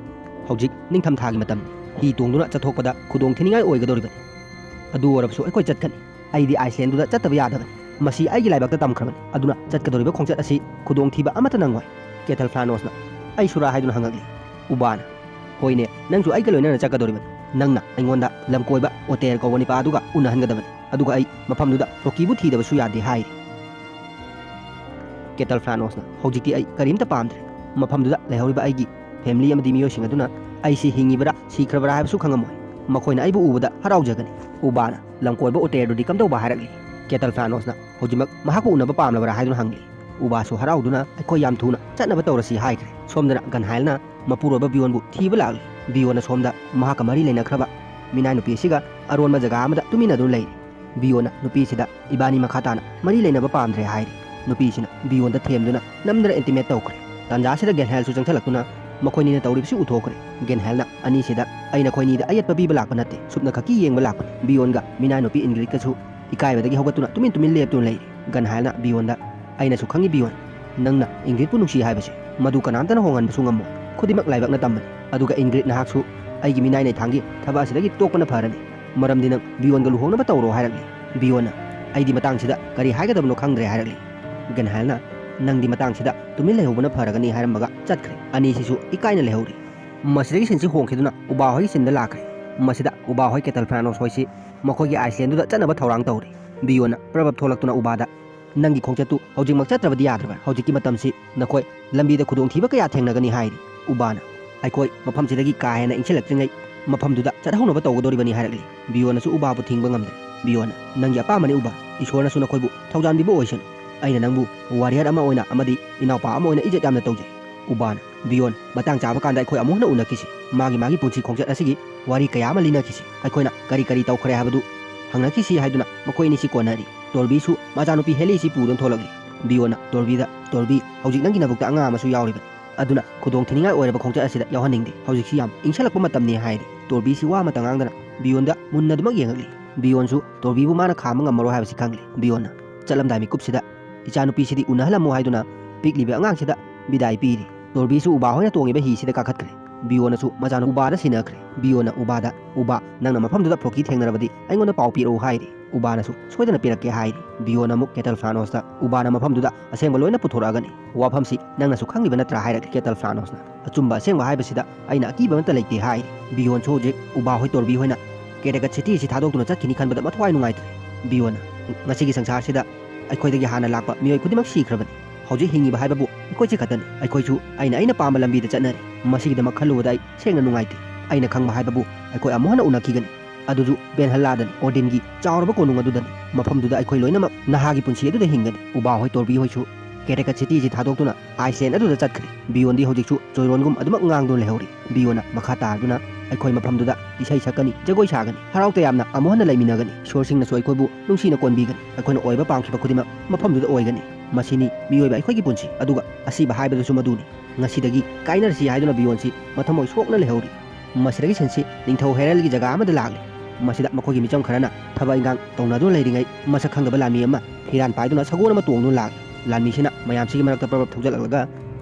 "ꯍꯧꯖꯤꯛ ꯅꯤꯡꯊꯝꯊꯥꯒꯤ ꯃꯇꯝꯅꯤ꯫ ꯍꯤ ꯇꯣꯡꯗꯨꯅ ꯆꯠꯊꯣꯛꯄꯗ ꯈꯨꯗꯣꯡ ꯊꯤꯅꯤꯡꯉꯥꯏ ꯑꯣꯏꯒꯗꯧꯔꯤꯕꯅꯤ꯫ ꯑꯗꯨ ꯑꯣꯏꯔꯕꯁꯨ ꯑꯩꯈꯣꯏ ꯆꯠꯀꯅꯤ꯫ ꯑꯩꯗꯤ ꯑꯥꯏꯁꯂꯦꯟꯗꯨꯗ ꯆꯠꯇꯕ ꯌꯥꯗꯕꯅꯤ꯫ ꯃꯁꯤ ꯑꯩꯒꯤ ꯂꯥꯏꯕꯛꯇ ꯇꯝꯈ꯭ꯔꯕꯅꯤ꯫ ꯑꯗꯨꯅ ꯆꯠꯀꯗꯧꯔꯤꯕ ꯈꯣꯡꯆꯠ ꯑꯁꯤ ꯈꯨꯗꯣꯡꯊꯤꯕ ꯑꯃꯠꯇ ꯅꯪꯉꯣꯏ꯫" ꯀꯦꯇꯜ ꯐ꯭ꯂꯥꯅꯣꯁꯅ, "ꯑꯩꯁꯨꯔꯥ?" ꯍꯥꯏꯗꯨꯅ ꯍꯪꯉꯛꯂꯤ꯫ ꯎꯕꯥꯅ, "ꯍꯣꯏꯅꯦ, ꯅꯪꯁꯨ ꯑꯩꯒ ꯂꯣꯏꯅꯅ ꯆꯠꯀꯗꯧꯔꯤꯕꯅꯤ꯫ ꯅꯪꯅ ꯑꯩꯉꯣꯟꯗ ꯂꯝꯀꯣꯏꯕ ꯑꯣꯇꯦꯔ ꯀꯧꯕ ꯅꯤꯄꯥ ꯑꯗꯨꯒ ꯎꯅꯍꯟꯒꯗꯕꯅꯤ꯫ ꯑꯗꯨꯒ ꯑꯩ ꯃꯐꯝꯗꯨꯗ ꯔꯣꯀꯤꯕꯨ ꯊꯤꯗꯕꯁꯨ ꯌꯥꯗꯦ" ꯍꯥꯏꯔꯤ꯫ ꯀꯦꯇꯜ ꯐ꯭ꯂꯥꯅꯣꯁꯅ, "ꯍꯧꯖꯤꯛꯇꯤ ꯑꯩ ꯀꯔꯤꯝꯇ ꯄꯥꯝꯗ꯭ꯔꯦ꯫ ꯃꯐꯝꯗꯨꯗ ꯂꯩꯍꯧꯔꯤꯕ ꯑꯩꯒꯤ ꯐꯦꯃꯤꯂꯤ ꯑꯃꯗꯤ ꯃꯤꯑꯣꯏꯁꯤꯡ ꯑꯗꯨꯅ ꯑꯩꯁꯤ ꯍꯤꯡꯉꯤꯕꯔꯥ ꯁꯤꯈ꯭ꯔꯕꯔꯥ ꯍꯥꯏꯕꯁꯨ ꯈꯪꯉꯝꯃꯣꯏ꯫ ꯃꯈꯣꯏꯅ ꯑꯩꯕꯨ ꯎꯕꯗ ꯍꯔꯥꯎꯖꯒꯅꯤ꯫" ꯎꯕꯥꯅ, "ꯂꯝꯀꯣꯏꯕ ꯑꯣꯇꯦꯔꯗꯨꯗꯤ ꯀꯝꯗꯧꯕ?" ꯍꯥꯏꯔꯛꯂꯤ꯫ ꯀꯦꯇꯜ ꯐ꯭ꯂꯥꯅꯣꯁꯅ ꯍꯧꯖꯤꯛꯃꯛ ꯃꯍꯥꯛꯄꯨ ꯎꯅꯕ ꯄꯥꯝꯂꯕꯔꯥ ꯍꯥꯏꯗꯨꯅ ꯍꯪꯂꯤ꯫ ꯎꯕꯥꯁꯨ ꯍꯔꯥꯎꯗꯨꯅ, "ꯑꯩꯈꯣꯏ ꯌꯥꯝ ꯊꯨꯅ ꯆꯠꯅꯕ ꯇꯧꯔꯁꯤ" ꯍꯥꯏꯈ꯭ꯔꯦ꯫ ꯁꯣꯝꯗꯅ ꯒꯟꯍꯥꯏꯜꯅ ꯃꯄꯨꯔꯣꯏꯕ ꯕꯤꯌꯣꯟꯕꯨ ꯊꯤꯕ ꯂꯥꯛꯂꯤ꯫ ꯕꯤꯌꯣꯟꯅ ꯁꯣꯝꯗ ꯃꯍꯥꯛꯀ ꯃꯔꯤ ꯂꯩꯅꯈ꯭ꯔꯕ ꯃꯤꯅꯥꯏ ꯅꯨꯄꯤ ꯑꯁꯤꯒ ꯑꯔꯣꯟꯕ ꯖꯒꯥ ꯑꯃꯗ ꯇꯨꯃꯤꯟꯅꯗꯨꯅ ꯂꯩꯔꯤ꯫ ꯕꯤꯌꯣꯟꯅ ꯅꯨꯄꯤꯁꯤꯗ, "ꯏꯕꯥꯅꯤ ꯃꯈꯥ ꯇꯥꯅ ꯃꯔꯤ ꯂꯩꯅꯕ ꯄꯥꯝꯗ꯭ꯔꯦ" ꯍꯥꯏꯔꯤ꯫ ꯅꯨꯄꯤꯁꯤꯅ ꯕꯤꯌꯣꯟꯗ ꯊꯦꯝꯗꯨꯅ ꯅꯝꯗꯅ ꯏꯟꯇꯤꯃꯦꯠ ꯇꯧꯈ꯭ꯔꯦ꯫ ꯇꯥꯟꯖꯥꯁꯤꯗ ꯒꯦꯟꯍꯦꯜꯁꯨ ꯆꯪꯁꯤꯜꯂꯛꯇꯨꯅ ꯃꯈꯣꯏꯅꯤꯅ ꯇꯧꯔꯤꯕꯁꯤ ꯎꯊꯣꯛꯈ꯭ꯔꯦ꯫ ꯒꯦꯟꯍꯦꯜꯅ ꯑꯅꯤꯁꯤꯗ, "ꯑꯩ ꯅꯈꯣꯏꯅꯤꯗ ꯑꯌꯦꯠꯄ ꯄꯤꯕ ꯂꯥꯛꯄ ꯅꯠꯇꯦ, ꯁꯨꯞꯅ ꯈꯛꯀꯤ ꯌꯦꯡꯕ ꯂꯥꯛꯄꯅꯤ꯫" ꯕꯤꯌꯣꯟꯒ ꯃꯤꯅꯥꯏ ꯅꯨꯄꯤ ꯏꯟꯒ꯭ꯔꯤꯠꯀꯁꯨ ꯏꯀꯥꯏꯕꯗꯒꯤ ꯍꯧꯒꯠꯇꯨꯅ ꯇꯨꯃꯤꯟ ꯇꯨꯃꯤꯟ ꯂꯦꯞꯇꯨꯅ ꯂꯩꯔꯤ꯫ ꯒꯟꯍꯥꯏꯜꯅ ꯕꯤꯌꯣꯟꯗ, "ꯑꯩꯅꯁꯨ ꯈꯪꯏ ꯕꯤꯌꯣꯟ, ꯅꯪꯅ ꯏꯟꯒ꯭ꯔꯤꯠꯄꯨ ꯅꯨꯡꯁꯤ ꯍꯥꯏꯕꯁꯤ꯫ ꯃꯗꯨ ꯀꯅꯥꯝꯇꯅ ꯍꯣꯡꯍꯟꯕꯁꯨ ꯉꯝꯃꯣꯏ꯫ ꯈꯨꯗꯤꯡꯃꯛ ꯂꯥꯏꯕꯛꯅ ꯇꯝꯕꯅꯤ꯫ ꯑꯗꯨꯒ ꯏꯟꯒ꯭ꯔꯤꯠ, ꯅꯍꯥꯛꯁꯨ ꯑꯩꯒꯤ ꯃꯤꯅꯥꯏ ꯅꯩꯊꯥꯡꯒꯤ ꯊꯕꯛ ꯑꯁꯤꯗꯒꯤ ꯇꯣꯛꯄꯅ ꯐꯔꯅꯤ꯫ ꯃꯔꯝꯗꯤ ꯅꯪ ꯕꯤꯌꯣꯟꯒ ꯂꯨꯍꯣꯡꯅꯕ ꯇꯧꯔꯣ" ꯍꯥꯏꯔꯛꯂꯤ꯫ ꯕꯤꯌꯣꯟꯅ, "ꯑꯩꯗꯤ ꯃꯇꯥꯡꯁꯤꯗ ꯀꯔꯤ ꯍꯥꯏꯒꯗꯕꯅꯣ ꯈꯪꯗ꯭ꯔꯦ" ꯍꯥꯏꯔꯛꯂꯤ꯫ ꯒꯟꯍꯥꯏꯜꯅ, "ꯅꯪꯗꯤ ꯃꯇꯥꯡꯁꯤꯗ ꯇꯨꯃꯤꯟ ꯂꯩꯍꯧꯕꯅ ꯐꯔꯒꯅꯤ" ꯍꯥꯏꯔꯝꯃꯒ ꯆꯠꯈ꯭ꯔꯦ꯫ ꯑꯅꯤꯁꯤꯁꯨ ꯏꯀꯥꯏꯅ ꯂꯩꯍꯧꯔꯤ꯫ ꯃꯁꯤꯗꯒꯤ ꯁꯤꯟꯁꯤ ꯍꯣꯡꯈꯤꯗꯨꯅ ꯎꯕꯥ ꯍꯣꯏꯒꯤ ꯁꯤꯟꯗ ꯂꯥꯛꯈ꯭ꯔꯦ꯫ ꯃꯁꯤꯗ ꯎꯕꯥ ꯍꯣꯏ ꯀꯦꯇꯜ ꯐ꯭ꯂꯥꯅꯣꯁ ꯍꯣꯏꯁꯤ ꯃꯈꯣꯏꯒꯤ ꯑꯥꯏꯁꯂꯦꯟꯗꯨꯗ ꯆꯠꯅꯕ ꯊꯧꯔꯥꯡ ꯇꯧꯔꯤ꯫ ꯕꯤꯌꯣꯟꯅ ꯄ꯭ꯔꯕꯞ ꯊꯣꯛꯂꯛꯇꯨꯅ ꯎꯕꯥꯗ, "ꯅꯪꯒꯤ ꯈꯣꯡꯆꯠꯇꯨ ꯍꯧꯖꯤꯛꯃꯛ ꯆꯠꯇ꯭ꯔꯕꯗꯤ ꯌꯥꯗ꯭ꯔꯕ꯭ꯔꯥ? ꯍꯧꯖꯤꯛꯀꯤ ꯃꯇꯝꯁꯤ ꯅꯈꯣꯏ ꯂꯝꯕꯤꯗ ꯈꯨꯗꯣꯡꯊꯤꯕ ꯀꯌꯥ ꯊꯦꯡꯅꯒꯅꯤ" ꯍꯥꯏꯔꯤ꯫ ꯎꯕꯥꯅ, "ꯑꯩꯈꯣꯏ ꯃꯐꯝꯁꯤꯗꯒꯤ ꯀꯥ ꯍꯦꯟꯅ ꯏꯪꯁꯤꯜꯂꯛꯇ꯭ꯔꯤꯉꯩ ꯃꯐꯝꯗꯨꯗ ꯆꯠꯍꯧꯅꯕ ꯇꯧꯒꯗꯧꯔꯤꯕꯅꯤ" ꯍꯥꯏꯔꯛꯂꯤ꯫ ꯕꯤꯌꯣꯟꯅꯁꯨ ꯎꯕꯥꯕꯨ ꯊꯤꯡꯕ ꯉꯝꯗ꯭ꯔꯦ꯫ ꯕꯤꯌꯣꯟꯅ, "ꯅꯪꯒꯤ ꯑꯄꯥꯝꯕꯅꯤ ꯎꯕꯥ, ꯏꯁꯣꯔꯅꯁꯨ ꯅꯈꯣꯏꯕꯨ ꯊꯧꯖꯥꯟꯕꯤꯕ ꯑꯣꯏꯁꯅꯨ꯫ ꯑꯩꯅ ꯅꯪꯕꯨ ꯋꯥꯔꯤꯌꯔ ꯑꯃ ꯑꯣꯏꯅ ꯑꯃꯗꯤ ꯏꯅꯥꯎꯄꯥ ꯑꯃ ꯑꯣꯏꯅ ꯏꯖꯠ ꯌꯥꯝꯅ ꯇꯧꯖꯩ꯫" ꯎꯕꯥꯅ, "ꯕꯤꯌꯣꯟ, ꯃꯇꯥꯡ ꯆꯥꯕ ꯀꯥꯟꯗ ꯑꯩꯈꯣꯏ ꯑꯃꯨꯛ ꯍꯟꯅ ꯎꯅꯈꯤꯁꯤ꯫ ꯃꯥꯒꯤ ꯃꯥꯒꯤ ꯄꯨꯟꯁꯤ ꯈꯣꯡꯆꯠ ꯑꯁꯤꯒꯤ ꯋꯥꯔꯤ ꯀꯌꯥ ꯑꯃ ꯂꯤꯅꯈꯤꯁꯤ꯫ ꯑꯩꯈꯣꯏꯅ ꯀꯔꯤ ꯀꯔꯤ ꯇꯧꯈ꯭ꯔꯦ ꯍꯥꯏꯕꯗꯨ ꯍꯪꯅꯈꯤꯁꯤ" ꯍꯥꯏꯗꯨꯅ ꯃꯈꯣꯏ ꯑꯅꯤꯁꯤ ꯀꯣꯟꯅꯔꯤ꯫ ꯇꯣꯔꯕꯤꯁꯨ ꯃꯆꯥꯅꯨꯄꯤ ꯍꯦꯂꯤꯁꯤ ꯄꯨꯗꯨꯅ ꯊꯣꯛꯂꯛꯂꯤ꯫ ꯕꯤꯌꯣꯟꯅ ꯇꯣꯔꯕꯤꯗ, "ꯇꯣꯔꯕꯤ, ꯍꯧꯖꯤꯛ ꯅꯪꯒꯤ ꯅꯕꯨꯛꯇ ꯑꯉꯥꯡ ꯑꯃꯁꯨ ꯌꯥꯎꯔꯤꯕꯅꯤ, ꯑꯗꯨꯅ ꯈꯨꯗꯣꯡ ꯊꯤꯅꯤꯡꯉꯥꯏ ꯑꯣꯏꯔꯕ ꯈꯣꯡꯆꯠ ꯑꯁꯤꯗ ꯌꯥꯎꯍꯟꯅꯤꯡꯗꯦ꯫ ꯍꯧꯖꯤꯛꯁꯤ ꯌꯥꯝ ꯏꯪꯁꯜꯂꯛꯄ ꯃꯇꯝꯅꯤ" ꯍꯥꯏꯔꯤ꯫ ꯇꯣꯔꯕꯤꯁꯤ ꯋꯥ ꯑꯃꯇ ꯉꯥꯡꯗꯅ ꯕꯤꯌꯣꯟꯗ ꯃꯨꯟꯅ ꯑꯗꯨꯃꯛ ꯌꯦꯡꯉꯛꯂꯤ꯫ ꯕꯤꯌꯣꯟꯁꯨ ꯇꯣꯔꯕꯤꯕꯨ ꯃꯥꯅ ꯈꯥꯝꯕ ꯉꯝꯃꯔꯣꯏ ꯍꯥꯏꯕꯁꯤ ꯈꯪꯂꯤ꯫ ꯕꯤꯌꯣꯟꯅ ꯆꯠꯂꯝꯗꯥꯏ ꯃꯤꯀꯨꯞꯁꯤꯗ "ꯏꯆꯥꯅꯨꯄꯤꯁꯤꯗꯤ ꯎꯅꯍꯜꯂꯝꯃꯣ" ꯍꯥꯏꯗꯨꯅ ꯄꯤꯛꯂꯤꯕ ꯑꯉꯥꯡꯁꯤꯗ ꯕꯤꯗꯥꯏ ꯄꯤꯔꯤ꯫ ꯇꯣꯔꯕꯤꯁꯨ ꯎꯕꯥ ꯍꯣꯏꯅ ꯇꯣꯡꯉꯤꯕ ꯍꯤꯁꯤꯗ ꯀꯥꯈꯠꯈ꯭ꯔꯦ꯫ ꯕꯤꯌꯣꯟꯅꯁꯨ ꯃꯆꯥꯅꯨꯄꯥ ꯎꯕꯥꯗ ꯁꯤꯟꯅꯈ꯭ꯔꯦ꯫ ꯕꯤꯌꯣꯟꯅ ꯎꯕꯥꯗ, "ꯎꯕꯥ, ꯅꯪꯅ ꯃꯐꯝꯗꯨꯗ ꯐ꯭ꯔꯣꯀꯤ ꯊꯦꯡꯅꯔꯕꯗꯤ ꯑꯩꯉꯣꯟꯗ ꯄꯥꯎ ꯄꯤꯔꯛꯎ" ꯍꯥꯏꯔꯤ꯫ ꯎꯕꯥꯅꯁꯨ "ꯁꯣꯏꯗꯅ ꯄꯤꯔꯛꯀꯦ" ꯍꯥꯏꯔꯤ꯫ ꯕꯤꯌꯣꯟꯅ ꯑꯃꯨꯛ ꯀꯦꯇꯜ ꯐ꯭ꯂꯥꯅꯣꯁꯇ, "ꯎꯕꯥꯅ ꯃꯐꯝꯗꯨꯗ ꯑꯁꯦꯡꯕ ꯂꯣꯏꯅ ꯄꯨꯊꯣꯔꯛꯑꯒꯅꯤ꯫ ꯋꯥꯐꯝꯁꯤ ꯅꯪꯅꯁꯨ ꯈꯪꯂꯤꯕ ꯅꯠꯇ꯭ꯔꯥ?" ꯍꯥꯏꯔꯛꯂꯤ ꯀꯦꯇꯜ ꯐ꯭ꯂꯥꯅꯣꯁꯅ꯫ "ꯑꯆꯨꯝꯕ ꯑꯁꯦꯡꯕ ꯍꯥꯏꯕꯁꯤꯗ ꯑꯩꯅ ꯑꯀꯤꯕ ꯑꯃꯠꯇ ꯂꯩꯇꯦ" ꯍꯥꯏꯔꯤ꯫ ꯕꯤꯌꯣꯟꯁꯨ ꯍꯧꯖꯤꯛ ꯎꯕꯥ ꯍꯣꯏ ꯇꯣꯔꯕꯤ ꯍꯣꯏꯅ ꯀꯦꯇꯦꯀꯠ ꯁꯤꯇꯤ ꯑꯁꯤ ꯊꯥꯗꯣꯛꯇꯨꯅ ꯆꯠꯈꯤꯅꯤ ꯈꯟꯕꯗ ꯃꯊ꯭ꯋꯥꯏ ꯅꯨꯡꯉꯥꯏꯇ꯭ꯔꯦ꯫ ꯕꯤꯌꯣꯟꯅ, "ꯉꯁꯤꯒꯤ ꯁꯪꯁꯥꯔꯁꯤꯗ ꯑꯩꯈꯣꯏꯗꯒꯤ ꯍꯥꯟꯅ ꯂꯥꯛꯄ ꯃꯤꯑꯣꯏ ꯈꯨꯗꯤꯡꯃꯛ ꯁꯤꯈ꯭ꯔꯕꯅꯤ꯫ ꯍꯧꯖꯤꯛ ꯍꯤꯡꯉꯤꯕ ꯍꯥꯏꯕꯕꯨ ꯑꯩꯈꯣꯏꯁꯦ ꯈꯛꯇꯅꯤ꯫ ꯑꯩꯈꯣꯏꯁꯨ ꯑꯩꯅ ꯑꯩꯅ ꯄꯥꯝꯕ ꯂꯝꯕꯤꯗ ꯆꯠꯅꯔꯤ꯫ ꯃꯁꯤꯒꯤꯗꯃꯛ ꯈꯜꯂꯨꯕꯗ ꯑꯩ ꯁꯦꯡꯅ ꯅꯨꯡꯉꯥꯏꯇꯦ꯫ ꯑꯩꯅ ꯈꯪꯕ ꯍꯥꯏꯕꯕꯨ ꯑꯩꯈꯣꯏ ꯑꯃꯨꯛ ꯍꯟꯅ ꯎꯅꯈꯤꯒꯅꯤ, ꯑꯗꯨꯁꯨ ꯕꯦꯟꯍꯜꯂꯥꯗꯅꯤ, ꯑꯣꯗꯤꯟꯒꯤ ꯆꯥꯎꯔꯕ ꯀꯣꯅꯨꯡ ꯑꯗꯨꯗꯅꯤ꯫ ꯃꯐꯝꯗꯨꯗ ꯑꯩꯈꯣꯏ ꯂꯣꯏꯅꯃꯛ ꯅꯍꯥꯒꯤ ꯄꯨꯟꯁꯤ ꯑꯗꯨꯗ ꯍꯤꯡꯒꯅꯤ"꯫ ꯎꯕꯥ ꯍꯣꯏ ꯇꯣꯔꯕꯤ ꯍꯣꯏꯁꯨ ꯀꯦꯇꯦꯀꯠ ꯁꯤꯇꯤꯁꯤ ꯊꯥꯗꯣꯛꯇꯨꯅ ꯑꯥꯏꯁꯂꯦꯟ ꯑꯗꯨꯗ ꯆꯠꯈ꯭ꯔꯦ꯫ ꯕꯤꯌꯣꯟꯗꯤ ꯍꯧꯖꯤꯛꯁꯨ ꯆꯣꯏꯔꯣꯟꯒꯨꯝ ꯑꯗꯨꯃꯛ ꯉꯥꯡꯗꯨꯅ ꯂꯩꯍꯧꯔꯤ꯫ ꯕꯤꯌꯣꯟꯅ ꯃꯈꯥ ꯇꯥꯗꯨꯅ, "ꯑꯩꯈꯣꯏ ꯃꯐꯝꯗꯨꯗ ꯏꯁꯩ ꯁꯛꯀꯅꯤ, ꯖꯒꯣꯏ ꯁꯥꯒꯅꯤ, ꯍꯔꯥꯎ ꯇꯌꯥꯝꯅ ꯑꯃꯨꯛ ꯍꯟꯅ ꯂꯩꯃꯤꯟꯅꯒꯅꯤ꯫ ꯏꯁꯣꯔꯁꯤꯡꯅꯁꯨ ꯑꯩꯈꯣꯏꯕꯨ ꯅꯨꯡꯁꯤꯅ ꯀꯣꯟꯕꯤꯒꯅꯤ꯫ ꯑꯩꯈꯣꯏꯅ ꯑꯣꯏꯕ ꯄꯥꯝꯈꯤꯕ ꯈꯨꯗꯤꯡꯃꯛ ꯃꯐꯝꯗꯨꯗ ꯑꯣꯏꯒꯅꯤ꯫ ꯃꯁꯤꯅꯤ ꯃꯤꯑꯣꯏꯕ ꯑꯩꯈꯣꯏꯒꯤ ꯄꯨꯟꯁꯤ, ꯑꯗꯨꯒ ꯑꯁꯤꯕ ꯍꯥꯏꯕꯗꯨꯁꯨ ꯃꯗꯨꯅꯤ꯫ ꯉꯁꯤꯗꯒꯤ ꯀꯥꯏꯅꯔꯁꯤ" ꯍꯥꯏꯗꯨꯅ ꯕꯤꯌꯣꯟꯁꯤ ꯃꯊꯃꯣꯏ ꯁꯣꯛꯅ ꯂꯩꯍꯧꯔꯤ꯫ ꯃꯁꯤꯗꯒꯤ ꯁꯤꯟꯁꯤ ꯅꯤꯡꯊꯧ ꯍꯦꯔꯜꯒꯤ ꯖꯒꯥ ꯑꯃꯗ ꯂꯥꯛꯂꯤ꯫ ꯃꯁꯤꯗ ꯃꯈꯣꯏꯒꯤ ꯃꯤꯆꯝ ꯈꯔꯅ ꯊꯕꯛ ꯏꯟꯈꯥꯡ ꯇꯧꯅꯗꯨꯅ ꯂꯩꯔꯤꯉꯩ, ꯃꯁꯛ ꯈꯪꯗꯕ ꯂꯥꯟꯃꯤ ꯑꯃ ꯐꯤꯔꯥꯟ ꯄꯥꯏꯗꯨꯅ ꯁꯒꯣꯜ ꯑꯃ ꯇꯣꯡꯗꯨꯅ ꯂꯥꯛꯂꯤ꯫ ꯂꯥꯟꯃꯤꯁꯤꯅ ꯃꯌꯥꯝꯁꯤꯒꯤ ꯃꯔꯛꯇ ꯄꯔꯞ ꯊꯧꯖꯜꯂꯛꯂꯒ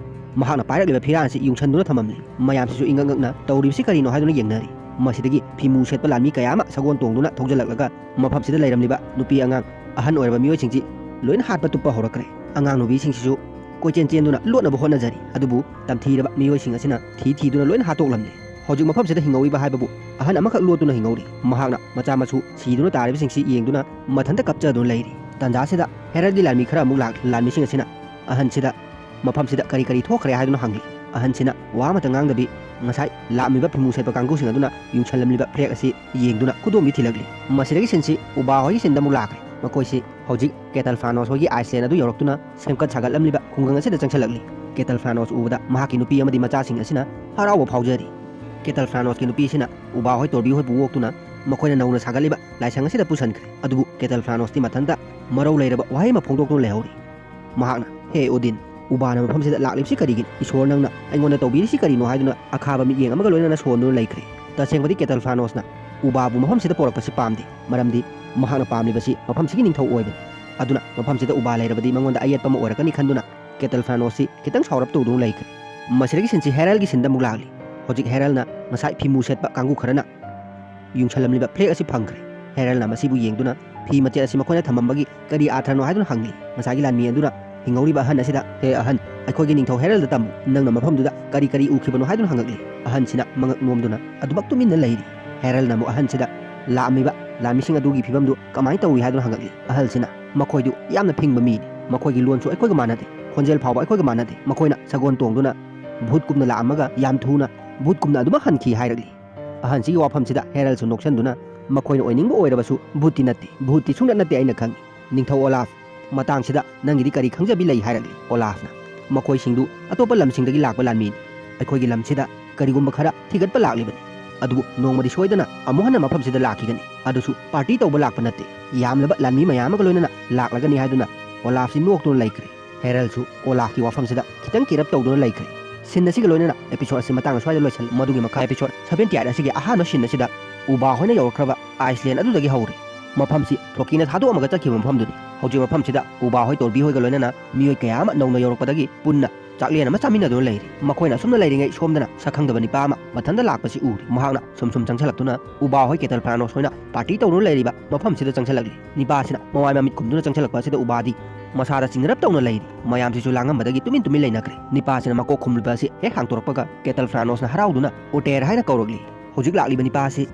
ꯃꯍꯥꯛꯅ ꯄꯥꯏꯔꯛꯂꯤꯕ ꯐꯤꯔꯥꯟ ꯑꯁꯤ ꯌꯨꯡꯁꯟꯗꯨꯅ ꯊꯝꯃꯝꯂꯤ꯫ ꯃꯌꯥꯝꯁꯤꯁꯨ ꯏꯉꯛ ꯉꯛꯅ ꯇꯧꯔꯤꯕꯁꯤ ꯀꯔꯤꯅꯣ ꯍꯥꯏꯗꯨꯅ ꯌꯦꯡꯅꯔꯤ꯫ ꯃꯁꯤꯗꯒꯤ ꯐꯤꯃꯨ ꯁꯦꯠꯄ ꯂꯥꯟꯃꯤ ꯀꯌꯥ ꯑꯃ ꯁꯒꯣꯜ ꯇꯣꯡꯗꯨꯅ ꯊꯧꯖꯜꯂꯛꯂꯒ ꯃꯐꯝꯁꯤꯗ ꯂꯩꯔꯝꯂꯤꯕ ꯅꯨꯄꯤ ꯑꯉꯥꯡ, ꯑꯍꯟ ꯑꯣꯏꯔꯕ ꯃꯤꯑꯣꯏꯁꯤꯡꯁꯤ ꯂꯣꯏꯅ ꯍꯥꯠꯄ ꯇꯨꯞꯄ ꯍꯧꯔꯛꯈ꯭ꯔꯦ꯫ ꯑꯉꯥꯡ ꯅꯨꯄꯤꯁꯤꯡꯁꯤꯁꯨ ꯀꯣꯏꯆꯦꯟ ꯆꯦꯟꯗꯨꯅ ꯂꯣꯠꯅꯕ ꯍꯣꯠꯅꯖꯔꯤ, ꯑꯗꯨꯕꯨ ꯇꯝꯊꯤꯔꯕ ꯃꯤꯑꯣꯏꯁꯤꯡ ꯑꯁꯤꯅ ꯊꯤ ꯊꯤꯗꯨꯅ ꯂꯣꯏꯅ ꯍꯥꯠꯇꯣꯛꯂꯝꯂꯦ꯫ ꯍꯧꯖꯤꯛ ꯃꯐꯝꯁꯤꯗ ꯍꯤꯡꯍꯧꯔꯤꯕ ꯍꯥꯏꯕꯕꯨ ꯑꯍꯟ ꯑꯃꯈꯛ ꯂꯣꯠꯇꯨꯅ ꯍꯤꯡꯍꯧꯔꯤ꯫ ꯃꯍꯥꯛꯅ ꯃꯆꯥ ꯃꯁꯨ ꯁꯤꯗꯨꯅ ꯇꯥꯔꯤꯕꯁꯤꯡꯁꯤ ꯌꯦꯡꯗꯨꯅ ꯃꯊꯟꯇ ꯀꯞꯆꯗꯨꯅ ꯂꯩꯔꯤ꯫ ꯇꯥꯟꯖꯥꯁꯤꯗ ꯍꯦꯔꯜꯒꯤ ꯂꯥꯟꯃꯤ ꯈꯔ ꯑꯃꯨꯛ ꯂꯥꯛꯂꯤ꯫ ꯂꯥꯟꯃꯤꯁꯤꯡ ꯑꯁꯤꯅ ꯑꯍꯟꯁꯤꯗ ꯃꯐꯝꯁꯤꯗ ꯀꯔꯤ ꯀꯔꯤ ꯊꯣꯛꯈ꯭ꯔꯦ ꯍꯥꯏꯗꯨꯅ ꯍꯪꯂꯤ꯫ ꯑꯍꯟꯁꯤꯅ ꯋꯥ ꯑꯃꯇ ꯉꯥꯡꯗꯕꯤ ꯉꯁꯥꯏ ꯂꯥꯛꯂꯝꯃꯤꯕ ꯐꯤꯃꯨ ꯁꯦꯠꯄ ꯀꯥꯡꯕꯨꯁꯤꯡ ꯑꯗꯨꯅ ꯌꯨꯡꯁꯜꯂꯝꯂꯤꯕ ꯐ꯭ꯂꯦꯛ ꯑꯁꯤ ꯌꯦꯡꯗꯨꯅ ꯈꯨꯗꯣꯝꯕꯤ ꯊꯤꯜꯂꯛꯂꯤ꯫ ꯃꯁꯤꯗꯒꯤ ꯁꯤꯟꯁꯤ ꯎꯕꯥ ꯍꯣꯏꯒꯤ ꯁꯤꯟꯗ ꯑꯃꯨꯛ ꯂꯥꯛꯈ꯭ꯔꯦ꯫ ꯃꯈꯣꯏꯁꯤ ꯍꯧꯖꯤꯛ ꯀꯦꯇꯜ ꯐ꯭ꯂꯥꯅꯣꯁ ꯍꯣꯏꯒꯤ ꯑꯥꯏꯁꯂꯦꯟ ꯑꯗꯨ ꯌꯧꯔꯛꯇꯨꯅ ꯁꯦꯝꯒꯠ ꯁꯥꯒꯠꯂꯝꯂꯤꯕ ꯈꯨꯡꯒꯪ ꯑꯁꯤꯗ ꯆꯪꯁꯤꯜꯂꯛꯂꯤ꯫ ꯀꯦꯇꯜ ꯐ꯭ꯂꯥꯅꯣꯁ ꯎꯕꯗ ꯃꯍꯥꯛꯀꯤ ꯅꯨꯄꯤ ꯑꯃꯗꯤ ꯃꯆꯥꯁꯤꯡ ꯑꯁꯤꯅ ꯍꯔꯥꯎꯕ ꯐꯥꯎꯖꯔꯤ꯫ ꯀꯦꯇꯜ ꯐ꯭ꯂꯥꯅꯣꯁꯀꯤ ꯅꯨꯄꯤꯁꯤꯅ ꯎꯕꯥ ꯍꯣꯏ ꯇꯣꯔꯕꯤ ꯍꯣꯏꯕꯨ ꯑꯣꯛꯇꯨꯅ ꯃꯈꯣꯏꯅ ꯅꯧꯅ ꯁꯥꯒꯠꯂꯤꯕ ꯂꯥꯏꯁꯪ ꯑꯁꯤꯗ ꯄꯨꯁꯤꯟꯈ꯭ꯔꯦ꯫ ꯑꯗꯨꯕꯨ ꯀꯦꯇꯜꯐ꯭ꯔꯥꯅꯣꯁꯇꯤ ꯃꯊꯟꯇ ꯃꯔꯧ ꯂꯩꯔꯕ ꯋꯥꯍꯩ ꯑꯃ ꯐꯣꯡꯗꯣꯛꯇꯨꯅ ꯂꯩꯍꯧꯔꯤ꯫ ꯃꯍꯥꯛꯅ, "ꯍꯦ ꯑꯣꯗꯤꯟ, ꯎꯕꯥꯅ ꯃꯐꯝꯁꯤꯗ ꯂꯥꯛꯂꯤꯕꯁꯤ ꯀꯔꯤꯒꯤꯅꯣ? ꯏꯁꯣꯔ, ꯅꯪꯅ ꯑꯩꯉꯣꯟꯗ ꯇꯧꯕꯤꯔꯤꯁꯤ ꯀꯔꯤꯅꯣ?" ꯍꯥꯏꯗꯨꯅ ꯑꯈꯥꯕ ꯃꯤꯠꯌꯦꯡ ꯑꯃꯒ ꯂꯣꯏꯅꯅ ꯁꯣꯟꯗꯨꯅ ꯂꯩꯈ꯭ꯔꯦ꯫ ꯇꯁꯦꯡꯕꯗꯤ ꯀꯦꯇꯜꯐ꯭ꯔꯥꯅꯣꯁꯅ ꯎꯕꯥꯕꯨ ꯃꯐꯝꯁꯤꯗ ꯄꯣꯔꯛꯄꯁꯤ ꯄꯥꯝꯗꯦ, ꯃꯔꯝꯗꯤ ꯃꯍꯥꯛꯅ ꯄꯥꯝꯂꯤꯕꯁꯤ ꯃꯐꯝꯁꯤꯒꯤ ꯅꯤꯡꯊꯧ ꯑꯣꯏꯕꯅꯤ꯫ ꯑꯗꯨꯅ ꯃꯐꯝꯁꯤꯗ ꯎꯕꯥ ꯂꯩꯔꯕꯗꯤ ꯃꯉꯣꯟꯗ ꯑꯌꯦꯠꯄ ꯑꯃ ꯑꯣꯏꯔꯛꯀꯅꯤ ꯈꯟꯗꯨꯅ ꯀꯦꯇꯜꯐ꯭ꯔꯥꯅꯣꯁꯁꯤ ꯈꯤꯇꯪ ꯁꯥꯎꯔꯞ ꯇꯧꯗꯨꯅ ꯂꯩꯈ꯭ꯔꯦ꯫ ꯃꯁꯤꯗꯒꯤ ꯁꯤꯟꯁꯤ ꯍꯦꯔꯜꯒꯤ ꯁꯤꯟꯗ ꯑꯃꯨꯛ ꯂꯥꯛꯂꯤ꯫ ꯍꯧꯖꯤꯛ ꯍꯦꯔꯜꯅ ꯉꯁꯥꯏ ꯐꯤꯃꯨ ꯁꯦꯠꯄ ꯀꯥꯡꯕꯨ ꯈꯔꯅ ꯌꯨꯡꯁꯜꯂꯝꯂꯤꯕ ꯐ꯭ꯂꯦꯛ ꯑꯁꯤ ꯐꯪꯈ꯭ꯔꯦ꯫ ꯍꯦꯔꯜꯅ ꯃꯁꯤꯕꯨ ꯌꯦꯡꯗꯨꯅ ꯐꯤ ꯃꯆꯦꯠ ꯑꯁꯤ ꯃꯈꯣꯏꯅ ꯊꯝꯃꯝꯕꯒꯤ ꯀꯔꯤ ꯑꯥꯊ꯭ꯔꯅꯣ ꯍꯥꯏꯗꯨꯅ ꯍꯪꯂꯤ꯫ ꯉꯁꯥꯏꯒꯤ ꯂꯥꯟꯃꯤ ꯑꯗꯨꯅ ꯍꯤꯡꯍꯧꯔꯤꯕ ꯑꯍꯟ ꯑꯁꯤꯗ, "ꯍꯦ ꯑꯍꯟ, ꯑꯩꯈꯣꯏꯒꯤ ꯅꯤꯡꯊꯧ ꯍꯦꯔꯜꯗ ꯇꯝꯃꯨ, ꯅꯪꯅ ꯃꯐꯝꯗꯨꯗ ꯀꯔꯤ ꯀꯔꯤ ꯎꯈꯤꯕꯅꯣ?" ꯍꯥꯏꯗꯨꯅ ꯍꯪꯂꯛꯂꯤ꯫ ꯑꯍꯟꯁꯤꯅ ꯃꯉꯛ ꯅꯣꯝꯗꯨꯅ ꯑꯗꯨꯃꯛ ꯇꯨꯃꯤꯟꯅ ꯂꯩꯔꯤ꯫ ꯍꯦꯔꯜꯅ ꯑꯃꯨꯛ ꯑꯍꯟꯁꯤꯗ ꯂꯥꯛꯂꯝꯃꯤꯕ ꯂꯥꯟꯃꯤꯁꯤꯡ ꯑꯗꯨꯒꯤ ꯐꯤꯕꯝꯗꯨ ꯀꯃꯥꯏꯅ ꯇꯧꯏ ꯍꯥꯏꯗꯨꯅ ꯍꯪꯂꯛꯂꯤ꯫ ꯑꯍꯜꯁꯤꯅ, "ꯃꯈꯣꯏꯗꯨ ꯌꯥꯝꯅ ꯐꯤꯡꯕ ꯃꯤꯅꯤ, ꯃꯈꯣꯏꯒꯤ ꯂꯣꯟꯁꯨ ꯑꯩꯈꯣꯏꯒ ꯃꯥꯟꯅꯗꯦ, ꯈꯣꯟꯖꯦꯜ ꯐꯥꯎꯕ ꯑꯩꯈꯣꯏꯒ ꯃꯥꯟꯅꯗꯦ, ꯃꯈꯣꯏꯅ ꯁꯒꯣꯜ ꯇꯣꯡꯗꯨꯅ ꯚꯨꯠ ꯀꯨꯝꯅ ꯂꯥꯛꯂꯝꯃꯒ ꯌꯥꯝ ꯊꯨꯅ ꯚꯨꯠ ꯀꯨꯝꯅ ꯑꯗꯨꯃꯛ ꯍꯟꯈꯤ" ꯍꯥꯏꯔꯛꯂꯤ꯫ ꯑꯍꯟꯁꯤꯒꯤ ꯋꯥꯐꯝꯁꯤꯗ ꯍꯦꯔꯜꯁꯨ ꯅꯣꯛꯁꯟꯗꯨꯅ, "ꯃꯈꯣꯏꯅ ꯑꯣꯏꯅꯤꯡꯕ ꯑꯣꯏꯔꯕꯁꯨ ꯚꯨꯠꯇꯤ ꯅꯠꯇꯦ, ꯚꯨꯠꯇꯤ ꯁꯨꯡꯅꯠ ꯅꯠꯇꯦ ꯑꯩꯅ ꯈꯪꯏ꯫ ꯅꯤꯡꯊꯧ ꯑꯣꯂꯥꯐ, ꯃꯇꯥꯡꯁꯤꯗ ꯅꯪꯒꯤꯗꯤ ꯀꯔꯤ ꯈꯪꯖꯕꯤ ꯂꯩ?" ꯍꯥꯏꯔꯛꯂꯤ꯫ ꯑꯣꯂꯥꯐꯅ, "ꯃꯈꯣꯏꯁꯤꯡꯗꯨ ꯑꯇꯣꯞꯄ ꯂꯝꯁꯤꯡꯗꯒꯤ ꯂꯥꯛꯄ ꯂꯥꯟꯃꯤꯅꯤ꯫ ꯑꯩꯈꯣꯏꯒꯤ ꯂꯝꯁꯤꯗ ꯀꯔꯤꯒꯨꯝꯕ ꯈꯔ ꯊꯤꯒꯠꯄ ꯂꯥꯛꯂꯤꯕꯅꯤ꯫ ꯑꯗꯨꯕꯨ ꯅꯣꯡꯃꯗꯤ ꯁꯣꯏꯗꯅ ꯑꯃꯨꯛ ꯍꯟꯅ ꯃꯐꯝꯁꯤꯗ ꯂꯥꯛꯈꯤꯒꯅꯤ꯫ ꯑꯗꯨꯁꯨ ꯄꯥꯔꯇꯤ ꯇꯧꯕ ꯂꯥꯛꯄ ꯅꯠꯇꯦ꯫ ꯌꯥꯝꯂꯕ ꯂꯥꯟꯃꯤ ꯃꯌꯥꯝ ꯑꯃꯒ ꯂꯣꯏꯅꯅ ꯂꯥꯛꯂꯒꯅꯤ" ꯍꯥꯏꯗꯨꯅ ꯑꯣꯂꯥꯐꯁꯤ ꯅꯣꯛꯇꯨꯅ ꯂꯩꯈ꯭ꯔꯦ꯫ ꯍꯦꯔꯜꯁꯨ ꯑꯣꯂꯥꯐꯀꯤ ꯋꯥꯐꯝꯁꯤꯗ ꯈꯤꯇꯪ ꯀꯤꯔꯞ ꯇꯧꯗꯨꯅ ꯂꯩꯈ꯭ꯔꯦ꯫ ꯁꯤꯟ ꯑꯁꯤꯒ ꯂꯣꯏꯅꯅ ꯑꯦꯄꯤꯁꯣꯗ ꯑꯁꯤ ꯃꯇꯥꯡ ꯑꯁ꯭ꯋꯥꯏꯗ ꯂꯣꯏꯁꯜꯂꯤ꯫ ꯃꯗꯨꯒꯤ ꯃꯈꯥ ꯑꯦꯄꯤꯁꯣꯗ seventy eight ꯑꯁꯤꯒꯤ ꯑꯍꯥꯟꯕ ꯁꯤꯟ ꯑꯁꯤꯗ ꯎꯕꯥ ꯍꯣꯏꯅ ꯌꯧꯔꯛꯈ꯭ꯔꯕ ꯑꯥꯏꯁꯂꯦꯟ ꯑꯗꯨꯗꯒꯤ ꯍꯧꯔꯤ꯫ ꯃꯐꯝꯁꯤ ꯐ꯭ꯂꯣꯀꯤꯅ ꯊꯥꯗꯣꯛꯑꯝꯃꯒ ꯆꯠꯈꯤꯕ ꯃꯐꯝꯗꯨꯅꯤ꯫ ꯍꯧꯖꯤꯛ ꯃꯐꯝꯁꯤꯗ ꯎꯕꯥ ꯍꯣꯏ ꯇꯣꯔꯕꯤ ꯍꯣꯏꯒ ꯂꯣꯏꯅꯅ ꯃꯤꯑꯣꯏ ꯀꯌꯥ ꯑꯃ ꯅꯧꯅ ꯌꯧꯔꯛꯄꯗꯒꯤ ꯄꯨꯟꯅ ꯆꯥꯛꯂꯦꯟ ꯑꯃ ꯆꯥꯃꯤꯟꯅꯗꯨꯅ ꯂꯩꯔꯤ꯫ ꯃꯈꯣꯏꯅ ꯑꯁꯨꯝꯅ ꯂꯩꯔꯤꯉꯩ ꯁꯣꯝꯗꯅ ꯁꯛꯈꯪꯗꯕ ꯅꯤꯄꯥ ꯑꯃ ꯃꯊꯟꯇ ꯂꯥꯛꯄꯁꯤ ꯎꯔꯤ꯫ ꯃꯍꯥꯛꯅ ꯁꯨꯝ ꯁꯨꯝ ꯆꯪꯁꯤꯜꯂꯛꯇꯨꯅ ꯎꯕꯥ ꯍꯣꯏ ꯀꯦꯇꯜꯐ꯭ꯔꯥꯅꯣꯁ ꯍꯣꯏꯅ ꯄꯥꯔꯇꯤ ꯇꯧꯗꯨꯅ ꯂꯩꯔꯤꯕ ꯃꯐꯝꯁꯤꯗ ꯆꯪꯁꯤꯜꯂꯛꯂꯤ꯫ ꯅꯤꯄꯥ ꯑꯁꯤꯅ ꯃꯃꯥꯏ ꯃꯃꯤꯠ ꯈꯨꯝꯗꯨꯅ ꯆꯪꯁꯤꯜꯂꯛꯄ ꯑꯁꯤꯗ ꯎꯕꯥꯗꯤ ꯃꯁꯥꯗ ꯆꯤꯡꯅꯔꯞ ꯇꯧꯅ ꯂꯩꯔꯤ꯫ ꯃꯌꯥꯝꯁꯤꯁꯨ ꯂꯥꯡꯉꯝꯕꯗꯒꯤ ꯇꯨꯃꯤꯟ ꯇꯨꯃꯤꯟ ꯂꯩꯅꯈ꯭ꯔꯦ꯫ ꯅꯤꯄꯥ ꯑꯁꯤꯅ ꯃꯀꯣꯛ ꯈꯨꯝꯂꯤꯕ ꯑꯁꯤ ꯍꯦꯛ ꯍꯥꯡꯗꯣꯔꯛꯄꯒ ꯀꯦꯇꯜꯐ꯭ꯔꯥꯅꯣꯁꯅ ꯍꯔꯥꯎꯗꯨꯅ ꯑꯣꯇꯦꯔ ꯍꯥꯏꯅ ꯀꯧꯔꯛꯂꯤ꯫ ꯍꯧꯖꯤꯛ ꯂꯥꯛꯂꯤꯕ ꯅꯤꯄꯥ ꯑꯁꯤ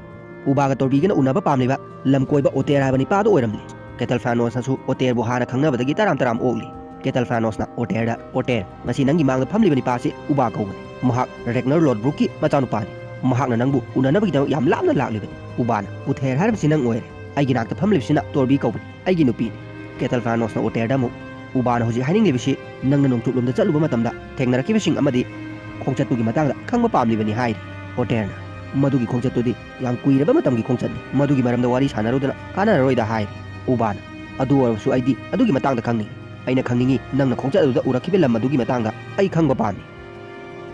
ꯎꯕꯥꯒ ꯇꯣꯔꯕꯤꯒꯅ ꯎꯅꯕ ꯄꯥꯝꯂꯤꯕ ꯂꯝ ꯀꯣꯏꯕ ꯑꯣꯇꯦꯔ ꯍꯥꯏꯕ ꯅꯤꯄꯥꯗꯨ ꯑꯣꯏꯔꯝꯂꯤ꯫ ꯀꯦꯇꯜꯐ꯭ꯔꯥꯅꯣꯁꯅꯁꯨ ꯑꯣꯇꯦꯔꯕꯨ ꯍꯥꯟꯅ ꯈꯪꯅꯕꯗꯒꯤ ꯇꯔꯥꯝ ꯇꯔꯥꯝ ꯑꯣꯛꯂꯤ꯫ ꯀꯦꯇꯜꯐ꯭ꯔꯥꯅꯣꯁꯅ ꯑꯣꯇꯦꯔꯗ, "ꯑꯣꯇꯦꯔ, ꯉꯁꯤ ꯅꯪꯒꯤ ꯃꯥꯡꯗ ꯐꯝꯂꯤꯕ ꯅꯤꯄꯥ ꯑꯁꯤ ꯎꯕꯥ ꯀꯧꯕꯅꯤ꯫ ꯃꯍꯥꯛ ꯔꯦꯒꯅꯔ ꯂꯣꯗꯕ꯭ꯔꯨꯛꯀꯤ ꯃꯆꯥꯅꯨꯄꯥꯅꯤ꯫ ꯃꯍꯥꯛꯅ ꯅꯪꯕꯨ ꯎꯅꯅꯕꯒꯤꯗꯃꯛ ꯌꯥꯝ ꯂꯥꯞꯅ ꯂꯥꯛꯂꯤꯕꯅꯤ꯫ ꯎꯕꯥꯅ, ꯎꯊꯦꯔ ꯍꯥꯏꯔꯤꯕꯁꯤ ꯅꯪ ꯑꯣꯏꯔꯦ꯫ ꯑꯩꯒꯤ ꯅꯥꯛꯇ ꯐꯝꯂꯤꯕꯁꯤꯅ ꯇꯣꯔꯕꯤ ꯀꯧꯕꯅꯤ, ꯑꯩꯒꯤ ꯅꯨꯄꯤꯅꯤ꯫" ꯀꯦꯇꯜꯐ꯭ꯔꯥꯅꯣꯁꯅ ꯑꯣꯇꯦꯔꯗ ꯑꯃꯨꯛ, "ꯎꯕꯥꯅ ꯍꯧꯖꯤꯛ ꯍꯥꯏꯅꯤꯡꯂꯤꯕꯁꯤ ꯅꯪꯅ ꯅꯣꯡꯆꯨꯞꯂꯣꯝꯗ ꯆꯠꯂꯨꯕ ꯃꯇꯝꯗ ꯊꯦꯡꯅꯔꯛꯈꯤꯕꯁꯤꯡ ꯑꯃꯗꯤ ꯈꯣꯡꯆꯠꯇꯨꯒꯤ ꯃꯇꯥꯡꯗ ꯈꯪꯕ ꯄꯥꯝꯂꯤꯕꯅꯤ" ꯍꯥꯏꯔꯤ꯫ ꯑꯣꯇꯦꯔꯅ, "ꯃꯗꯨꯒꯤ ꯈꯣꯡꯆꯠꯇꯨꯗꯤ ꯌꯥꯝ ꯀꯨꯏꯔꯕ ꯃꯇꯝꯒꯤ ꯈꯣꯡꯆꯠꯅꯤ꯫ ꯃꯗꯨꯒꯤ ꯃꯔꯝꯗ ꯋꯥꯔꯤ ꯁꯥꯟꯅꯔꯨꯗꯅ ꯀꯥꯟꯅꯔꯔꯣꯏꯗ" ꯍꯥꯏꯔꯤ꯫ ꯎꯕꯥꯅ, "ꯑꯗꯨ ꯑꯣꯏꯔꯕꯁꯨ ꯑꯩꯗꯤ ꯑꯗꯨꯒꯤ ꯃꯇꯥꯡꯗ ꯈꯪꯅꯤꯡꯏ꯫ ꯑꯩꯅ ꯈꯪꯅꯤꯡꯏ, ꯅꯪꯅ ꯈꯣꯡꯆꯠ ꯑꯗꯨꯗ ꯎꯔꯛꯈꯤꯕ ꯂꯝ ꯑꯗꯨꯒꯤ ꯃꯇꯥꯡꯗ ꯑꯩ ꯈꯪꯕ ꯄꯥꯝꯃꯤ"꯫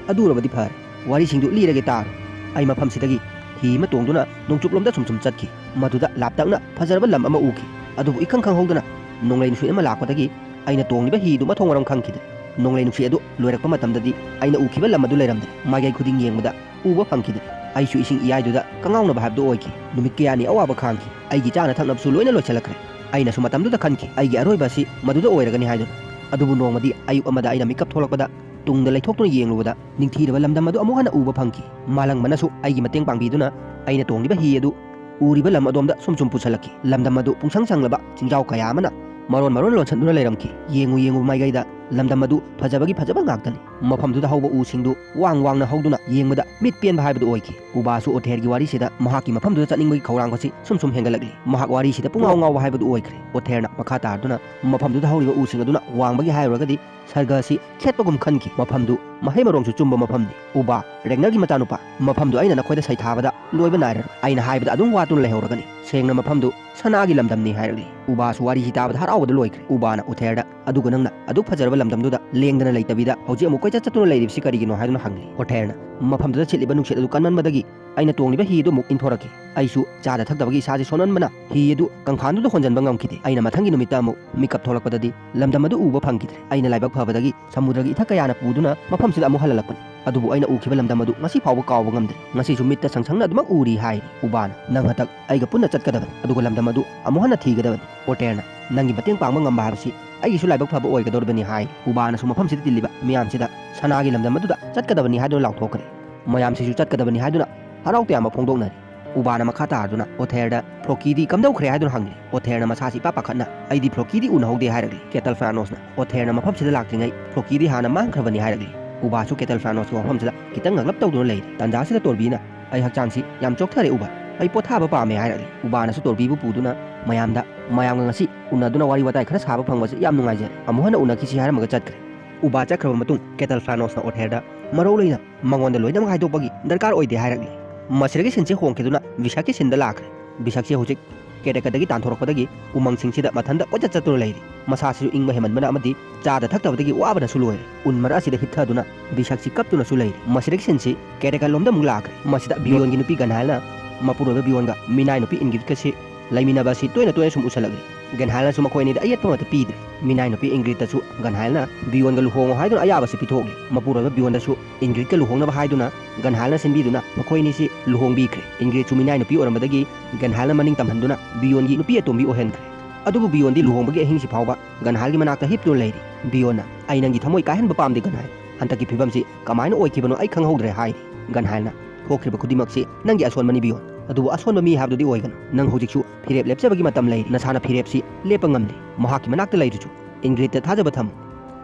"ꯑꯗꯨ ꯑꯣꯏꯔꯕꯗꯤ ꯐꯔꯦ, ꯋꯥꯔꯤꯁꯤꯡꯗꯨ ꯂꯤꯔꯒꯦ ꯇꯥꯔꯣ"꯫ ꯑꯩ ꯃꯐꯝꯁꯤꯗꯒꯤ ꯍꯤ ꯑꯃ ꯇꯣꯡꯗꯨꯅ ꯅꯣꯡꯆꯨꯞꯂꯣꯝꯗ ꯁꯨꯝ ꯁꯨꯝ ꯆꯠꯈꯤ꯫ ꯃꯗꯨꯗ ꯂꯥꯞꯇꯛꯅ ꯐꯖꯔꯕ ꯂꯝ ꯑꯃ ꯎꯈꯤ꯫ ꯑꯗꯨꯕꯨ ꯏꯈꯪ ꯈꯪꯍꯧꯗꯅ ꯅꯣꯡꯂꯩ ꯅꯨꯡꯁꯤꯠ ꯑꯃ ꯂꯥꯛꯄꯗꯒꯤ ꯑꯩꯅ ꯇꯣꯡꯂꯤꯕ ꯍꯤꯗꯨ ꯃꯊꯣꯡ ꯃꯔꯝ ꯈꯪꯈꯤꯗꯦ꯫ ꯅꯣꯡꯂꯩ ꯅꯨꯡꯁꯤꯠ ꯑꯗꯨ ꯂꯣꯏꯔꯛꯄ ꯃꯇꯝꯗꯗꯤ ꯑꯩꯅ ꯎꯈꯤꯕ ꯂꯝ ꯑꯗꯨ ꯂꯩꯔꯝꯗꯦ꯫ ꯃꯥꯏꯀꯩ ꯈꯨꯗꯤꯡ ꯌꯦꯡꯕꯗ ꯎꯕ ꯐꯪꯈꯤꯗꯦ꯫ ꯑꯩꯁꯨ ꯏꯁꯤꯡ ꯏꯌꯥꯏꯗꯨꯗ ꯀꯉꯥꯎꯅꯕ ꯍꯥꯏꯕꯗꯨ ꯑꯣꯏꯈꯤ꯫ ꯅꯨꯃꯤꯠ ꯀꯌꯥꯅꯤ ꯑꯋꯥꯕ ꯈꯥꯡꯈꯤ꯫ ꯑꯩꯒꯤ ꯆꯥꯅ ꯊꯛꯅꯕꯁꯨ ꯂꯣꯏꯅ ꯂꯣꯏꯁꯤꯜꯂꯛꯈ꯭ꯔꯦ꯫ ꯑꯩꯅꯁꯨ ꯃꯇꯝꯗꯨꯗ ꯈꯟꯈꯤ, ꯑꯩꯒꯤ ꯑꯔꯣꯏꯕ ꯑꯁꯤ ꯃꯗꯨꯗ ꯑꯣꯏꯔꯒꯅꯤ ꯍꯥꯏꯗꯨꯅ꯫ ꯑꯗꯨꯕꯨ ꯅꯣꯡꯃꯗꯤ ꯑꯌꯨꯛ ꯑꯃꯗ ꯑꯩꯅ ꯃꯤꯀꯞ ꯊꯣꯛꯂꯛꯄꯗ, ꯇꯨꯡꯗ ꯂꯩꯊꯣꯛꯇꯨꯅ ꯌꯦꯡꯂꯨꯕꯗ, ꯅꯤꯡꯊꯤꯔꯕ ꯂꯝꯗꯝ ꯑꯗꯨ ꯑꯃꯨꯛ ꯍꯟꯅ ꯎꯕ ꯐꯪꯈꯤ꯫ ꯃꯥꯂꯪꯕꯅꯁꯨ ꯑꯩꯒꯤ ꯃꯇꯦꯡ ꯄꯥꯡꯕꯤꯗꯨꯅ ꯑꯩꯅ ꯇꯣꯡꯂꯤꯕ ꯍꯤ ꯑꯗꯨ ꯎꯔꯤꯕ ꯂꯝ ꯑꯗꯣꯝꯗ ꯁꯨꯝ ꯁꯨꯝ ꯄꯨꯁꯜꯂꯛꯈꯤ꯫ ꯂꯝꯗꯝ ꯑꯗꯨ ꯄꯨꯡꯁꯪ ꯁꯪꯂꯕ ꯆꯤꯡꯖꯥꯎ ꯀꯌꯥ ꯑꯃꯅ ꯃꯔꯣꯟ ꯃꯔꯣꯟ ꯂꯣꯟꯁꯟꯗꯨꯅ ꯂꯩꯔꯝꯈꯤ꯫ ꯌꯦꯡꯉꯨ ꯌꯦꯡꯉꯨ ꯃꯥꯏꯀꯩꯗ ꯂꯝꯗꯝ ꯑꯗꯨ ꯐꯖꯕꯒꯤ ꯐꯖꯕ ꯉꯥꯛꯇꯅꯤ꯫ ꯃꯐꯝꯗꯨꯗ ꯍꯧꯕ ꯎꯁꯤꯡꯗꯨ ꯋꯥꯡ ꯋꯥꯡꯅ ꯍꯧꯗꯨꯅ ꯌꯦꯡꯕꯗ ꯃꯤꯠ ꯄꯦꯟꯕ ꯍꯥꯏꯕꯗꯨ ꯑꯣꯏꯈꯤ꯫ ꯎꯕꯥꯁꯨ ꯑꯣꯊꯦꯔꯒꯤ ꯋꯥꯔꯤꯁꯤꯗ ꯃꯍꯥꯛꯀꯤ ꯃꯐꯝꯗꯨꯗ ꯆꯠꯅꯤꯡꯕꯒꯤ ꯈꯧꯔꯥꯡꯕꯁꯤ ꯁꯨꯝ ꯁꯨꯝ ꯍꯦꯟꯒꯠꯂꯛꯂꯤ꯫ ꯃꯍꯥꯛ ꯋꯥꯔꯤꯁꯤꯗ ꯄꯨꯡꯉꯥꯎ ꯉꯥꯎꯕ ꯍꯥꯏꯕꯗꯨ ꯑꯣꯏꯈ꯭ꯔꯦ꯫ ꯑꯣꯊꯦꯔꯅ ꯃꯈꯥ ꯇꯥꯔꯗꯨꯅ, "ꯃꯐꯝꯗꯨꯗ ꯍꯧꯔꯤꯕ ꯎꯁꯤꯡ ꯑꯗꯨꯅ ꯋꯥꯡꯕꯒꯤ ꯍꯥꯏꯔꯨꯔꯒꯗꯤ ꯁꯔꯒ ꯑꯁꯤ ꯈꯦꯠꯄꯒꯨꯝ ꯈꯟꯈꯤ꯫ ꯃꯐꯝꯗꯨ ꯃꯍꯩ ꯃꯔꯣꯡꯁꯨ ꯆꯨꯝꯕ ꯃꯐꯝꯅꯤ꯫ ꯎꯕꯥ, ꯔꯦꯒꯅꯔꯒꯤ ꯃꯆꯥꯅꯨꯄꯥ, ꯃꯐꯝꯗꯨ ꯑꯩꯅ ꯅꯈꯣꯏꯗ ꯁꯩꯊꯥꯕꯗ ꯂꯣꯏꯕ ꯅꯥꯏꯔꯔꯣꯏ꯫ ꯑꯩꯅ ꯍꯥꯏꯕꯗ ꯑꯗꯨꯝ ꯋꯥꯠꯇꯨꯅ ꯂꯩꯍꯧꯔꯒꯅꯤ꯫ ꯁꯦꯡꯅ ꯃꯐꯝꯗꯨ ꯁꯅꯥꯒꯤ ꯂꯝꯗꯝꯅꯤ" ꯍꯥꯏꯔꯛꯂꯤ꯫ ꯎꯕꯥꯁꯨ ꯋꯥꯔꯤꯁꯤ ꯇꯥꯕꯗ ꯍꯔꯥꯎꯕꯗ ꯂꯣꯏꯈ꯭ꯔꯦ꯫ ꯎꯕꯥꯅ ꯎꯊꯦꯔꯗ, "ꯑꯗꯨꯒ ꯅꯪꯅ ꯑꯗꯨꯛ ꯐꯖꯔꯕ ꯂꯝꯗꯝꯗꯨꯗ ꯂꯦꯡꯗꯅ ꯂꯩꯇꯕꯤꯗ ꯍꯧꯖꯤꯛ ꯑꯃꯨꯛ ꯀꯣꯏꯆꯠ ꯆꯠꯇꯨꯅ ꯂꯩꯔꯤꯕꯁꯤ ꯀꯔꯤꯒꯤꯅꯣ?" ꯍꯥꯏꯗꯨꯅ ꯍꯪꯂꯤ꯫ ꯎꯊꯦꯔꯅ, "ꯃꯐꯝꯗꯨꯗ ꯁꯤꯠꯂꯤꯕ ꯅꯨꯡꯁꯤꯠ ꯑꯗꯨ ꯀꯟꯃꯟꯕꯗꯒꯤ ꯑꯩꯅ ꯇꯣꯡꯂꯤꯕ ꯍꯤ ꯑꯗꯨ ꯑꯃꯨꯛ ꯏꯟꯊꯣꯔꯛꯈꯤ꯫ ꯑꯩꯁꯨ ꯆꯥꯗ ꯊꯛꯇꯕꯒꯤ ꯏꯁꯥꯁꯤ ꯁꯣꯟꯃꯟꯕꯅ ꯍꯤ ꯑꯗꯨ ꯀꯪꯐꯥꯟꯗꯨꯗ ꯍꯣꯟꯖꯟꯕ ꯉꯝꯈꯤꯗꯦ꯫ ꯑꯩꯅ ꯃꯊꯪꯒꯤ ꯅꯨꯃꯤꯠꯇ ꯑꯃꯨꯛ ꯃꯤꯀꯞ ꯊꯣꯛꯂꯛꯄꯗꯗꯤ ꯂꯝꯗꯝ ꯑꯗꯨ ꯎꯕ ꯐꯪꯈꯤꯗ꯭ꯔꯦ꯫ ꯑꯩꯅ ꯂꯥꯏꯕꯛ ꯐꯕꯗꯒꯤ ꯁꯃꯨꯗ꯭ꯔꯒꯤ ꯏꯊꯛ ꯀꯌꯥꯅ ꯄꯨꯗꯨꯅ ꯃꯐꯝꯁꯤꯗ ꯑꯃꯨꯛ ꯍꯜꯍꯜꯂꯛꯄꯅꯤ꯫ ꯑꯗꯨꯕꯨ ꯑꯩꯅ ꯎꯈꯤꯕ ꯂꯝꯗꯝ ꯑꯗꯨ ꯉꯁꯤ ꯐꯥꯎꯕ ꯀꯥꯎꯕ ꯉꯝꯗ꯭ꯔꯤ꯫ ꯉꯁꯤꯁꯨ ꯃꯤꯠꯇ ꯁꯪ ꯁꯪꯅ ꯑꯗꯨꯃꯛ ꯎꯔꯤ" ꯍꯥꯏꯔꯤ꯫ ꯎꯕꯥꯅ, "ꯅꯪ ꯍꯟꯗꯛ ꯑꯩꯒ ꯄꯨꯟꯅ ꯆꯠꯀꯗꯕꯅꯤ, ꯑꯗꯨꯒ ꯂꯝꯗꯝ ꯑꯗꯨ ꯑꯃꯨꯛ ꯍꯟꯅ ꯊꯤꯒꯗꯕꯅꯤ"꯫ ꯑꯣꯇꯦꯔꯅ, "ꯅꯪꯒꯤ ꯃꯇꯦꯡ ꯄꯥꯡꯕ ꯉꯝꯕ ꯍꯥꯏꯕꯁꯤ ꯑꯩꯒꯤꯁꯨ ꯂꯥꯏꯕꯛ ꯐꯕ ꯑꯣꯏꯒꯗꯧꯔꯤꯕꯅꯤ" ꯍꯥꯏ꯫ ꯎꯕꯥꯅꯁꯨ ꯃꯐꯝꯁꯤꯗ ꯇꯤꯜꯂꯤꯕ ꯃꯤꯌꯥꯝꯁꯤꯗ "ꯁꯅꯥꯒꯤ ꯂꯝꯗꯝ ꯑꯗꯨꯗ ꯆꯠꯀꯗꯕꯅꯤ" ꯍꯥꯏꯗꯨꯅ ꯂꯥꯎꯊꯣꯛꯈ꯭ꯔꯦ꯫ ꯃꯌꯥꯝꯁꯤꯁꯨ ꯆꯠꯀꯗꯕꯅꯤ ꯍꯥꯏꯗꯨꯅ ꯍꯔꯥꯎ ꯇꯌꯥꯝꯕ ꯐꯣꯡꯗꯣꯛꯅꯔꯤ꯫ ꯎꯕꯥꯅ ꯃꯈꯥ ꯇꯥꯔꯗꯨꯅ, "ꯑꯣꯊꯦꯔꯗ ꯐ꯭ꯂꯣꯀꯤꯗꯤ ꯀꯝꯗꯧꯈ꯭ꯔꯦ?" ꯍꯥꯏꯗꯨꯅ ꯍꯪꯂꯤ꯫ ꯑꯣꯊꯦꯔꯅ ꯃꯁꯥꯁꯤ ꯏꯄꯥ ꯄꯥꯈꯠꯅ, "ꯑꯩꯗꯤ ꯐ꯭ꯂꯣꯀꯤꯗꯤ ꯎꯅꯍꯧꯗꯦ" ꯍꯥꯏꯔꯛꯂꯤ꯫ ꯀꯦꯇꯜ ꯐ꯭ꯂꯥꯅꯣꯁꯅ, "ꯑꯣꯊꯦꯔꯅ ꯃꯐꯝꯁꯤꯗ ꯂꯥꯛꯇ꯭ꯔꯤꯉꯩ ꯐ꯭ꯂꯣꯀꯤꯗꯤ ꯍꯥꯟꯅ ꯃꯥꯡꯈ꯭ꯔꯕꯅꯤ" ꯍꯥꯏꯔꯛꯂꯤ꯫ ꯎꯕꯥꯁꯨ ꯀꯦꯇꯜ ꯐ꯭ꯂꯥꯅꯣꯁꯀꯤ ꯋꯥꯐꯝꯁꯤꯗ ꯈꯤꯇꯪ ꯉꯛꯂꯞ ꯇꯧꯗꯨꯅ ꯂꯩꯔꯤ꯫ ꯇꯥꯟꯖꯥꯁꯤꯗ ꯇꯣꯔꯕꯤꯅ, "ꯑꯩ ꯍꯛꯆꯥꯡꯁꯤ ꯌꯥꯝ ꯆꯣꯛꯊꯔꯦ ꯎꯕꯥ, ꯑꯩ ꯄꯣꯊꯥꯕ ꯄꯥꯝꯃꯦ" ꯍꯥꯏꯔꯛꯂꯤ꯫ ꯎꯕꯥꯅꯁꯨ ꯇꯣꯔꯕꯤꯕꯨ ꯄꯨꯗꯨꯅ ꯃꯌꯥꯝꯗ ꯃꯌꯥꯝꯒ ꯉꯁꯤ ꯎꯅꯗꯨꯅ ꯋꯥꯔꯤ ꯋꯥꯇꯥꯏ ꯈꯔ ꯁꯥꯕ ꯐꯪꯕꯁꯤ ꯌꯥꯝ ꯅꯨꯡꯉꯥꯏꯖꯔꯦ꯫ ꯑꯃꯨꯛ ꯍꯟꯅ ꯎꯅꯈꯤꯁꯤ ꯍꯥꯏꯔꯝꯃꯒ ꯆꯠꯈ꯭ꯔꯦ꯫ ꯎꯕꯥ ꯆꯠꯈ꯭ꯔꯕ ꯃꯇꯨꯡ ꯀꯦꯇꯜ ꯐ꯭ꯂꯥꯅꯣꯁꯅ ꯑꯣꯊꯦꯔꯗ, "ꯃꯔꯧ ꯂꯩꯅ ꯃꯉꯣꯟꯗ ꯂꯣꯏꯅꯃꯛ ꯍꯥꯏꯗꯣꯛꯄꯒꯤ ꯗꯔꯀꯥꯔ ꯑꯣꯏꯗꯦ" ꯍꯥꯏꯔꯛꯂꯤ꯫ ꯃꯁꯤꯗꯒꯤ ꯁꯤꯟꯁꯤ ꯍꯣꯡꯈꯤꯗꯨꯅ ꯕꯤꯁꯛꯀꯤ ꯁꯤꯟꯗ ꯂꯥꯛꯈ꯭ꯔꯦ꯫ ꯕꯤꯁꯛꯁꯤ ꯍꯧꯖꯤꯛ ꯀꯦꯔꯦꯀꯗꯒꯤ ꯇꯥꯟꯊꯣꯔꯛꯄꯗꯒꯤ ꯎꯃꯪꯁꯤꯡꯁꯤꯗ ꯃꯊꯟꯇ ꯀꯣꯏꯆꯠ ꯆꯠꯇꯨꯅ ꯂꯩꯔꯤ꯫ ꯃꯁꯥꯁꯤꯁꯨ ꯏꯪꯕ ꯍꯦꯟꯃꯟꯕꯅ ꯑꯃꯗꯤ ꯆꯥꯗ ꯊꯛꯇꯕꯗꯒꯤ ꯋꯥꯕꯅꯁꯨ ꯂꯣꯏꯔꯦ꯫ ꯎꯟ ꯃꯔꯛ ꯑꯁꯤꯗ ꯍꯤꯞꯊꯗꯨꯅ ꯕꯤꯁꯛꯁꯤ ꯀꯞꯇꯨꯅꯁꯨ ꯂꯩꯔꯤ꯫ ꯃꯁꯤꯗꯒꯤ ꯁꯤꯟꯁꯤ ꯀꯦꯔꯦꯀꯠ ꯂꯣꯝꯗ ꯑꯃꯨꯛ ꯂꯥꯛꯈ꯭ꯔꯦ꯫ ꯃꯁꯤꯗ ꯕꯤꯌꯣꯟꯒꯤ ꯅꯨꯄꯤ ꯒꯟꯍꯥꯏꯜꯅ ꯃꯄꯨꯔꯣꯏꯕ ꯕꯤꯌꯣꯟꯒ ꯃꯤꯅꯥꯏ ꯅꯨꯄꯤ ꯏꯟꯒꯤꯠꯀꯁꯤ ꯂꯩꯃꯤꯟꯅꯕ ꯑꯁꯤ ꯇꯣꯏꯅ ꯇꯣꯏꯅ ꯁꯨꯝ ꯎꯁꯜꯂꯛꯂꯤ꯫ ꯒꯟꯍꯥꯏꯜꯅꯁꯨ ꯃꯈꯣꯏ ꯑꯅꯤꯗ ꯑꯌꯦꯠꯄ ꯑꯃꯠꯇ ꯄꯤꯗ꯭ꯔꯦ꯫ ꯃꯤꯅꯥꯏ ꯅꯨꯄꯤ ꯏꯟꯒ꯭ꯔꯤꯠꯇꯁꯨ ꯒꯟꯍꯥꯏꯜꯅ ꯕꯤꯌꯣꯟꯒ ꯂꯨꯍꯣꯡꯉꯣ ꯍꯥꯏꯗꯨꯅ ꯑꯌꯥꯕꯁꯤ ꯄꯤꯊꯣꯛꯂꯤ꯫ ꯃꯄꯨꯔꯣꯏꯕ ꯕꯤꯌꯣꯟꯗꯁꯨ ꯏꯟꯒ꯭ꯔꯤꯠꯀ ꯂꯨꯍꯣꯡꯅꯕ ꯍꯥꯏꯗꯨꯅ ꯒꯟꯍꯥꯏꯜꯅ ꯁꯤꯟꯕꯤꯗꯨꯅ ꯃꯈꯣꯏ ꯑꯅꯤꯁꯤ ꯂꯨꯍꯣꯡꯕꯤꯈ꯭ꯔꯦ꯫ ꯏꯟꯒ꯭ꯔꯤꯠꯁꯨ ꯃꯤꯅꯥꯏ ꯅꯨꯄꯤ ꯑꯣꯏꯔꯝꯕꯗꯒꯤ ꯒꯟꯍꯥꯏꯜꯅ ꯃꯅꯤꯡ ꯇꯝꯍꯟꯗꯨꯅ ꯕꯤꯌꯣꯟꯒꯤ ꯅꯨꯄꯤ ꯑꯇꯣꯝꯕꯤ ꯑꯣꯏꯍꯟꯈ꯭ꯔꯦ꯫ ꯑꯗꯨꯕꯨ ꯕꯤꯌꯣꯟꯗꯤ ꯂꯨꯍꯣꯡꯕꯒꯤ ꯑꯍꯤꯡꯁꯤ ꯐꯥꯎꯕ ꯒꯟꯍꯥꯏꯜꯒꯤ ꯃꯅꯥꯛꯇ ꯍꯤꯞꯇꯨꯅ ꯂꯩꯔꯤ꯫ ꯕꯤꯌꯣꯟꯅ, "ꯑꯩ ꯅꯪꯒꯤ ꯊꯃꯣꯏ ꯀꯥꯏꯍꯟꯕ ꯄꯥꯝꯗꯦ ꯒꯟꯍꯥꯏꯜ꯫ ꯍꯟꯗꯛꯀꯤ ꯐꯤꯕꯝꯁꯤ ꯀꯃꯥꯏꯅ ꯑꯣꯏꯈꯤꯕꯅꯣ ꯑꯩ ꯈꯪꯍꯧꯗ꯭ꯔꯦ" ꯍꯥꯏꯔꯤ꯫ ꯒꯟꯍꯥꯏꯜꯅ, "ꯊꯣꯛꯈ꯭ꯔꯤꯕ ꯈꯨꯗꯤꯡꯃꯛꯁꯤ ꯅꯪꯒꯤ ꯑꯁꯣꯟꯕꯅꯤ ꯕꯤꯌꯣꯟ, ꯑꯗꯨꯕꯨ ꯑꯁꯣꯟꯕ ꯃꯤ ꯍꯥꯏꯕꯗꯨꯗꯤ ꯑꯣꯏꯒꯅꯨ꯫ ꯅꯪ ꯍꯧꯖꯤꯛꯁꯨ ꯐꯤꯔꯦꯞ ꯂꯦꯞꯆꯕꯒꯤ ꯃꯇꯝ ꯂꯩꯔꯤ꯫ ꯅꯁꯥꯅ ꯐꯤꯔꯦꯞꯁꯤ ꯂꯦꯞꯄ ꯉꯝꯂꯤ꯫ ꯃꯍꯥꯛꯀꯤ ꯃꯅꯥꯛꯇ ꯂꯩꯔꯨꯆꯨ꯫ ꯏꯟꯒ꯭ꯔꯤꯠꯇ ꯊꯥꯖꯕ ꯊꯝꯃꯨ꯫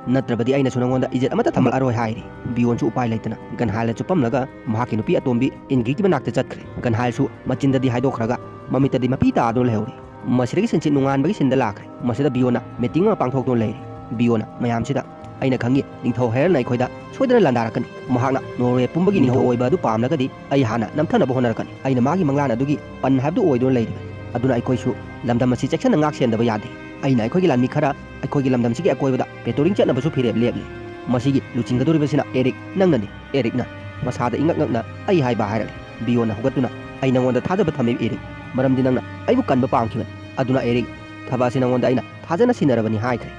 ꯅꯠꯇ꯭ꯔꯕꯗꯤ ꯑꯩꯅꯁꯨ ꯅꯉꯣꯟꯗ ꯏꯖꯠ ꯑꯃꯠꯇ ꯊꯝꯂꯛꯑꯔꯣꯏ" ꯍꯥꯏꯔꯤ꯫ ꯕꯤꯌꯣꯟꯁꯨ ꯎꯄꯥꯏ ꯂꯩꯇꯅ ꯒꯟꯍꯥꯏꯜꯗ ꯆꯨꯞꯄꯝꯂꯒ ꯃꯍꯥꯛꯀꯤ ꯅꯨꯄꯤ ꯑꯇꯣꯝꯕꯤ ꯏꯟꯒ꯭ꯔꯤꯠꯀꯤ ꯃꯅꯥꯛꯇ ꯆꯠꯈ꯭ꯔꯦ꯫ ꯒꯟꯍꯥꯏꯜꯁꯨ ꯃꯆꯤꯟꯗꯗꯤ ꯍꯥꯏꯗꯣꯛꯈ꯭ꯔꯒ ꯃꯃꯤꯠꯇꯗꯤ ꯃꯄꯤ ꯇꯥꯗꯨꯅ ꯂꯩꯍꯧꯔꯤ꯫ ꯃꯁꯤꯗꯒꯤ ꯁꯤꯟꯁꯤ ꯅꯣꯡꯉꯥꯟꯕꯒꯤ ꯁꯤꯟꯗ ꯂꯥꯛꯈ꯭ꯔꯦ꯫ ꯃꯁꯤꯗ ꯕꯤꯌꯣꯟꯅ ꯃꯤꯇꯤꯡ ꯑꯃ ꯄꯥꯡꯊꯣꯛꯇꯨꯅ ꯂꯩꯔꯤ꯫ ꯕꯤꯌꯣꯟꯅ ꯃꯌꯥꯝꯁꯤꯗ, "ꯑꯩꯅ ꯈꯪꯉꯤ, ꯅꯤꯡꯊꯧ ꯍꯦꯔꯟꯅ ꯑꯩꯈꯣꯏꯗ ꯁꯣꯏꯗꯅ ꯂꯥꯟꯗꯥꯔꯛꯀꯅꯤ꯫ ꯃꯍꯥꯛꯅ ꯅꯣꯔꯋꯦ ꯄꯨꯝꯕꯒꯤ ꯅꯤꯡꯊꯧ ꯑꯣꯏꯕ ꯑꯗꯨ ꯄꯥꯝꯂꯒꯗꯤ ꯑꯩ ꯍꯥꯟꯅ ꯅꯝꯊꯅꯕ ꯍꯣꯠꯅꯔꯛꯀꯅꯤ꯫ ꯑꯩꯅ ꯃꯥꯒꯤ ꯃꯪꯂꯥꯟ ꯑꯗꯨꯒꯤ ꯄꯟ ꯍꯥꯏꯕꯗꯨ ꯑꯣꯏꯗꯨꯅ ꯂꯩꯔꯤꯕꯅꯤ꯫ ꯑꯗꯨꯅ ꯑꯩꯈꯣꯏꯁꯨ ꯂꯝꯗꯝ ꯑꯁꯤ ꯆꯦꯛꯁꯤꯟꯅ ꯉꯥꯛ ꯁꯦꯟꯗꯕ ꯌꯥꯗꯦ꯫ ꯑꯩꯅ ꯑꯩꯈꯣꯏꯒꯤ ꯂꯥꯟꯃꯤ ꯈꯔ ꯑꯩꯈꯣꯏꯒꯤ ꯂꯝꯗꯝꯁꯤꯒꯤ ꯑꯀꯣꯏꯕꯗ ꯄꯦꯇ꯭ꯔꯣꯂꯤꯡ ꯆꯠꯅꯕꯁꯨ ꯐꯤꯔꯦꯞ ꯂꯦꯞꯂꯤ꯫ ꯃꯁꯤꯒꯤ ꯂꯨꯆꯤꯡꯒꯗꯧꯔꯤꯕꯁꯤꯅ ꯑꯦꯔꯤꯛ ꯅꯪꯅꯅꯤ꯫" ꯑꯦꯔꯤꯛꯅ ꯃꯁꯥꯗ ꯏꯉꯛ ꯉꯛꯅ ꯑꯩ ꯍꯥꯏꯕ ꯍꯥꯏꯔꯛꯂꯤ꯫ ꯕꯤꯌꯣꯟꯅ ꯍꯧꯒꯠꯇꯨꯅ, "ꯑꯩ ꯅꯉꯣꯟꯗ ꯊꯥꯖꯕ ꯊꯝꯃꯤ ꯑꯦꯔꯤꯛ, ꯃꯔꯝꯗꯤ ꯅꯪꯅ ꯑꯩꯕꯨ ꯀꯟꯕ ꯄꯥꯝꯈꯤꯕꯅꯤ꯫ ꯑꯗꯨꯅ ꯑꯦꯔꯤꯛ, ꯊꯕꯛ ꯑꯁꯤ ꯅꯉꯣꯟꯗ ꯑꯩꯅ ꯊꯥꯖꯅ ꯁꯤꯟꯅꯔꯕꯅꯤ" ꯍꯥꯏꯈ꯭ꯔꯦ꯫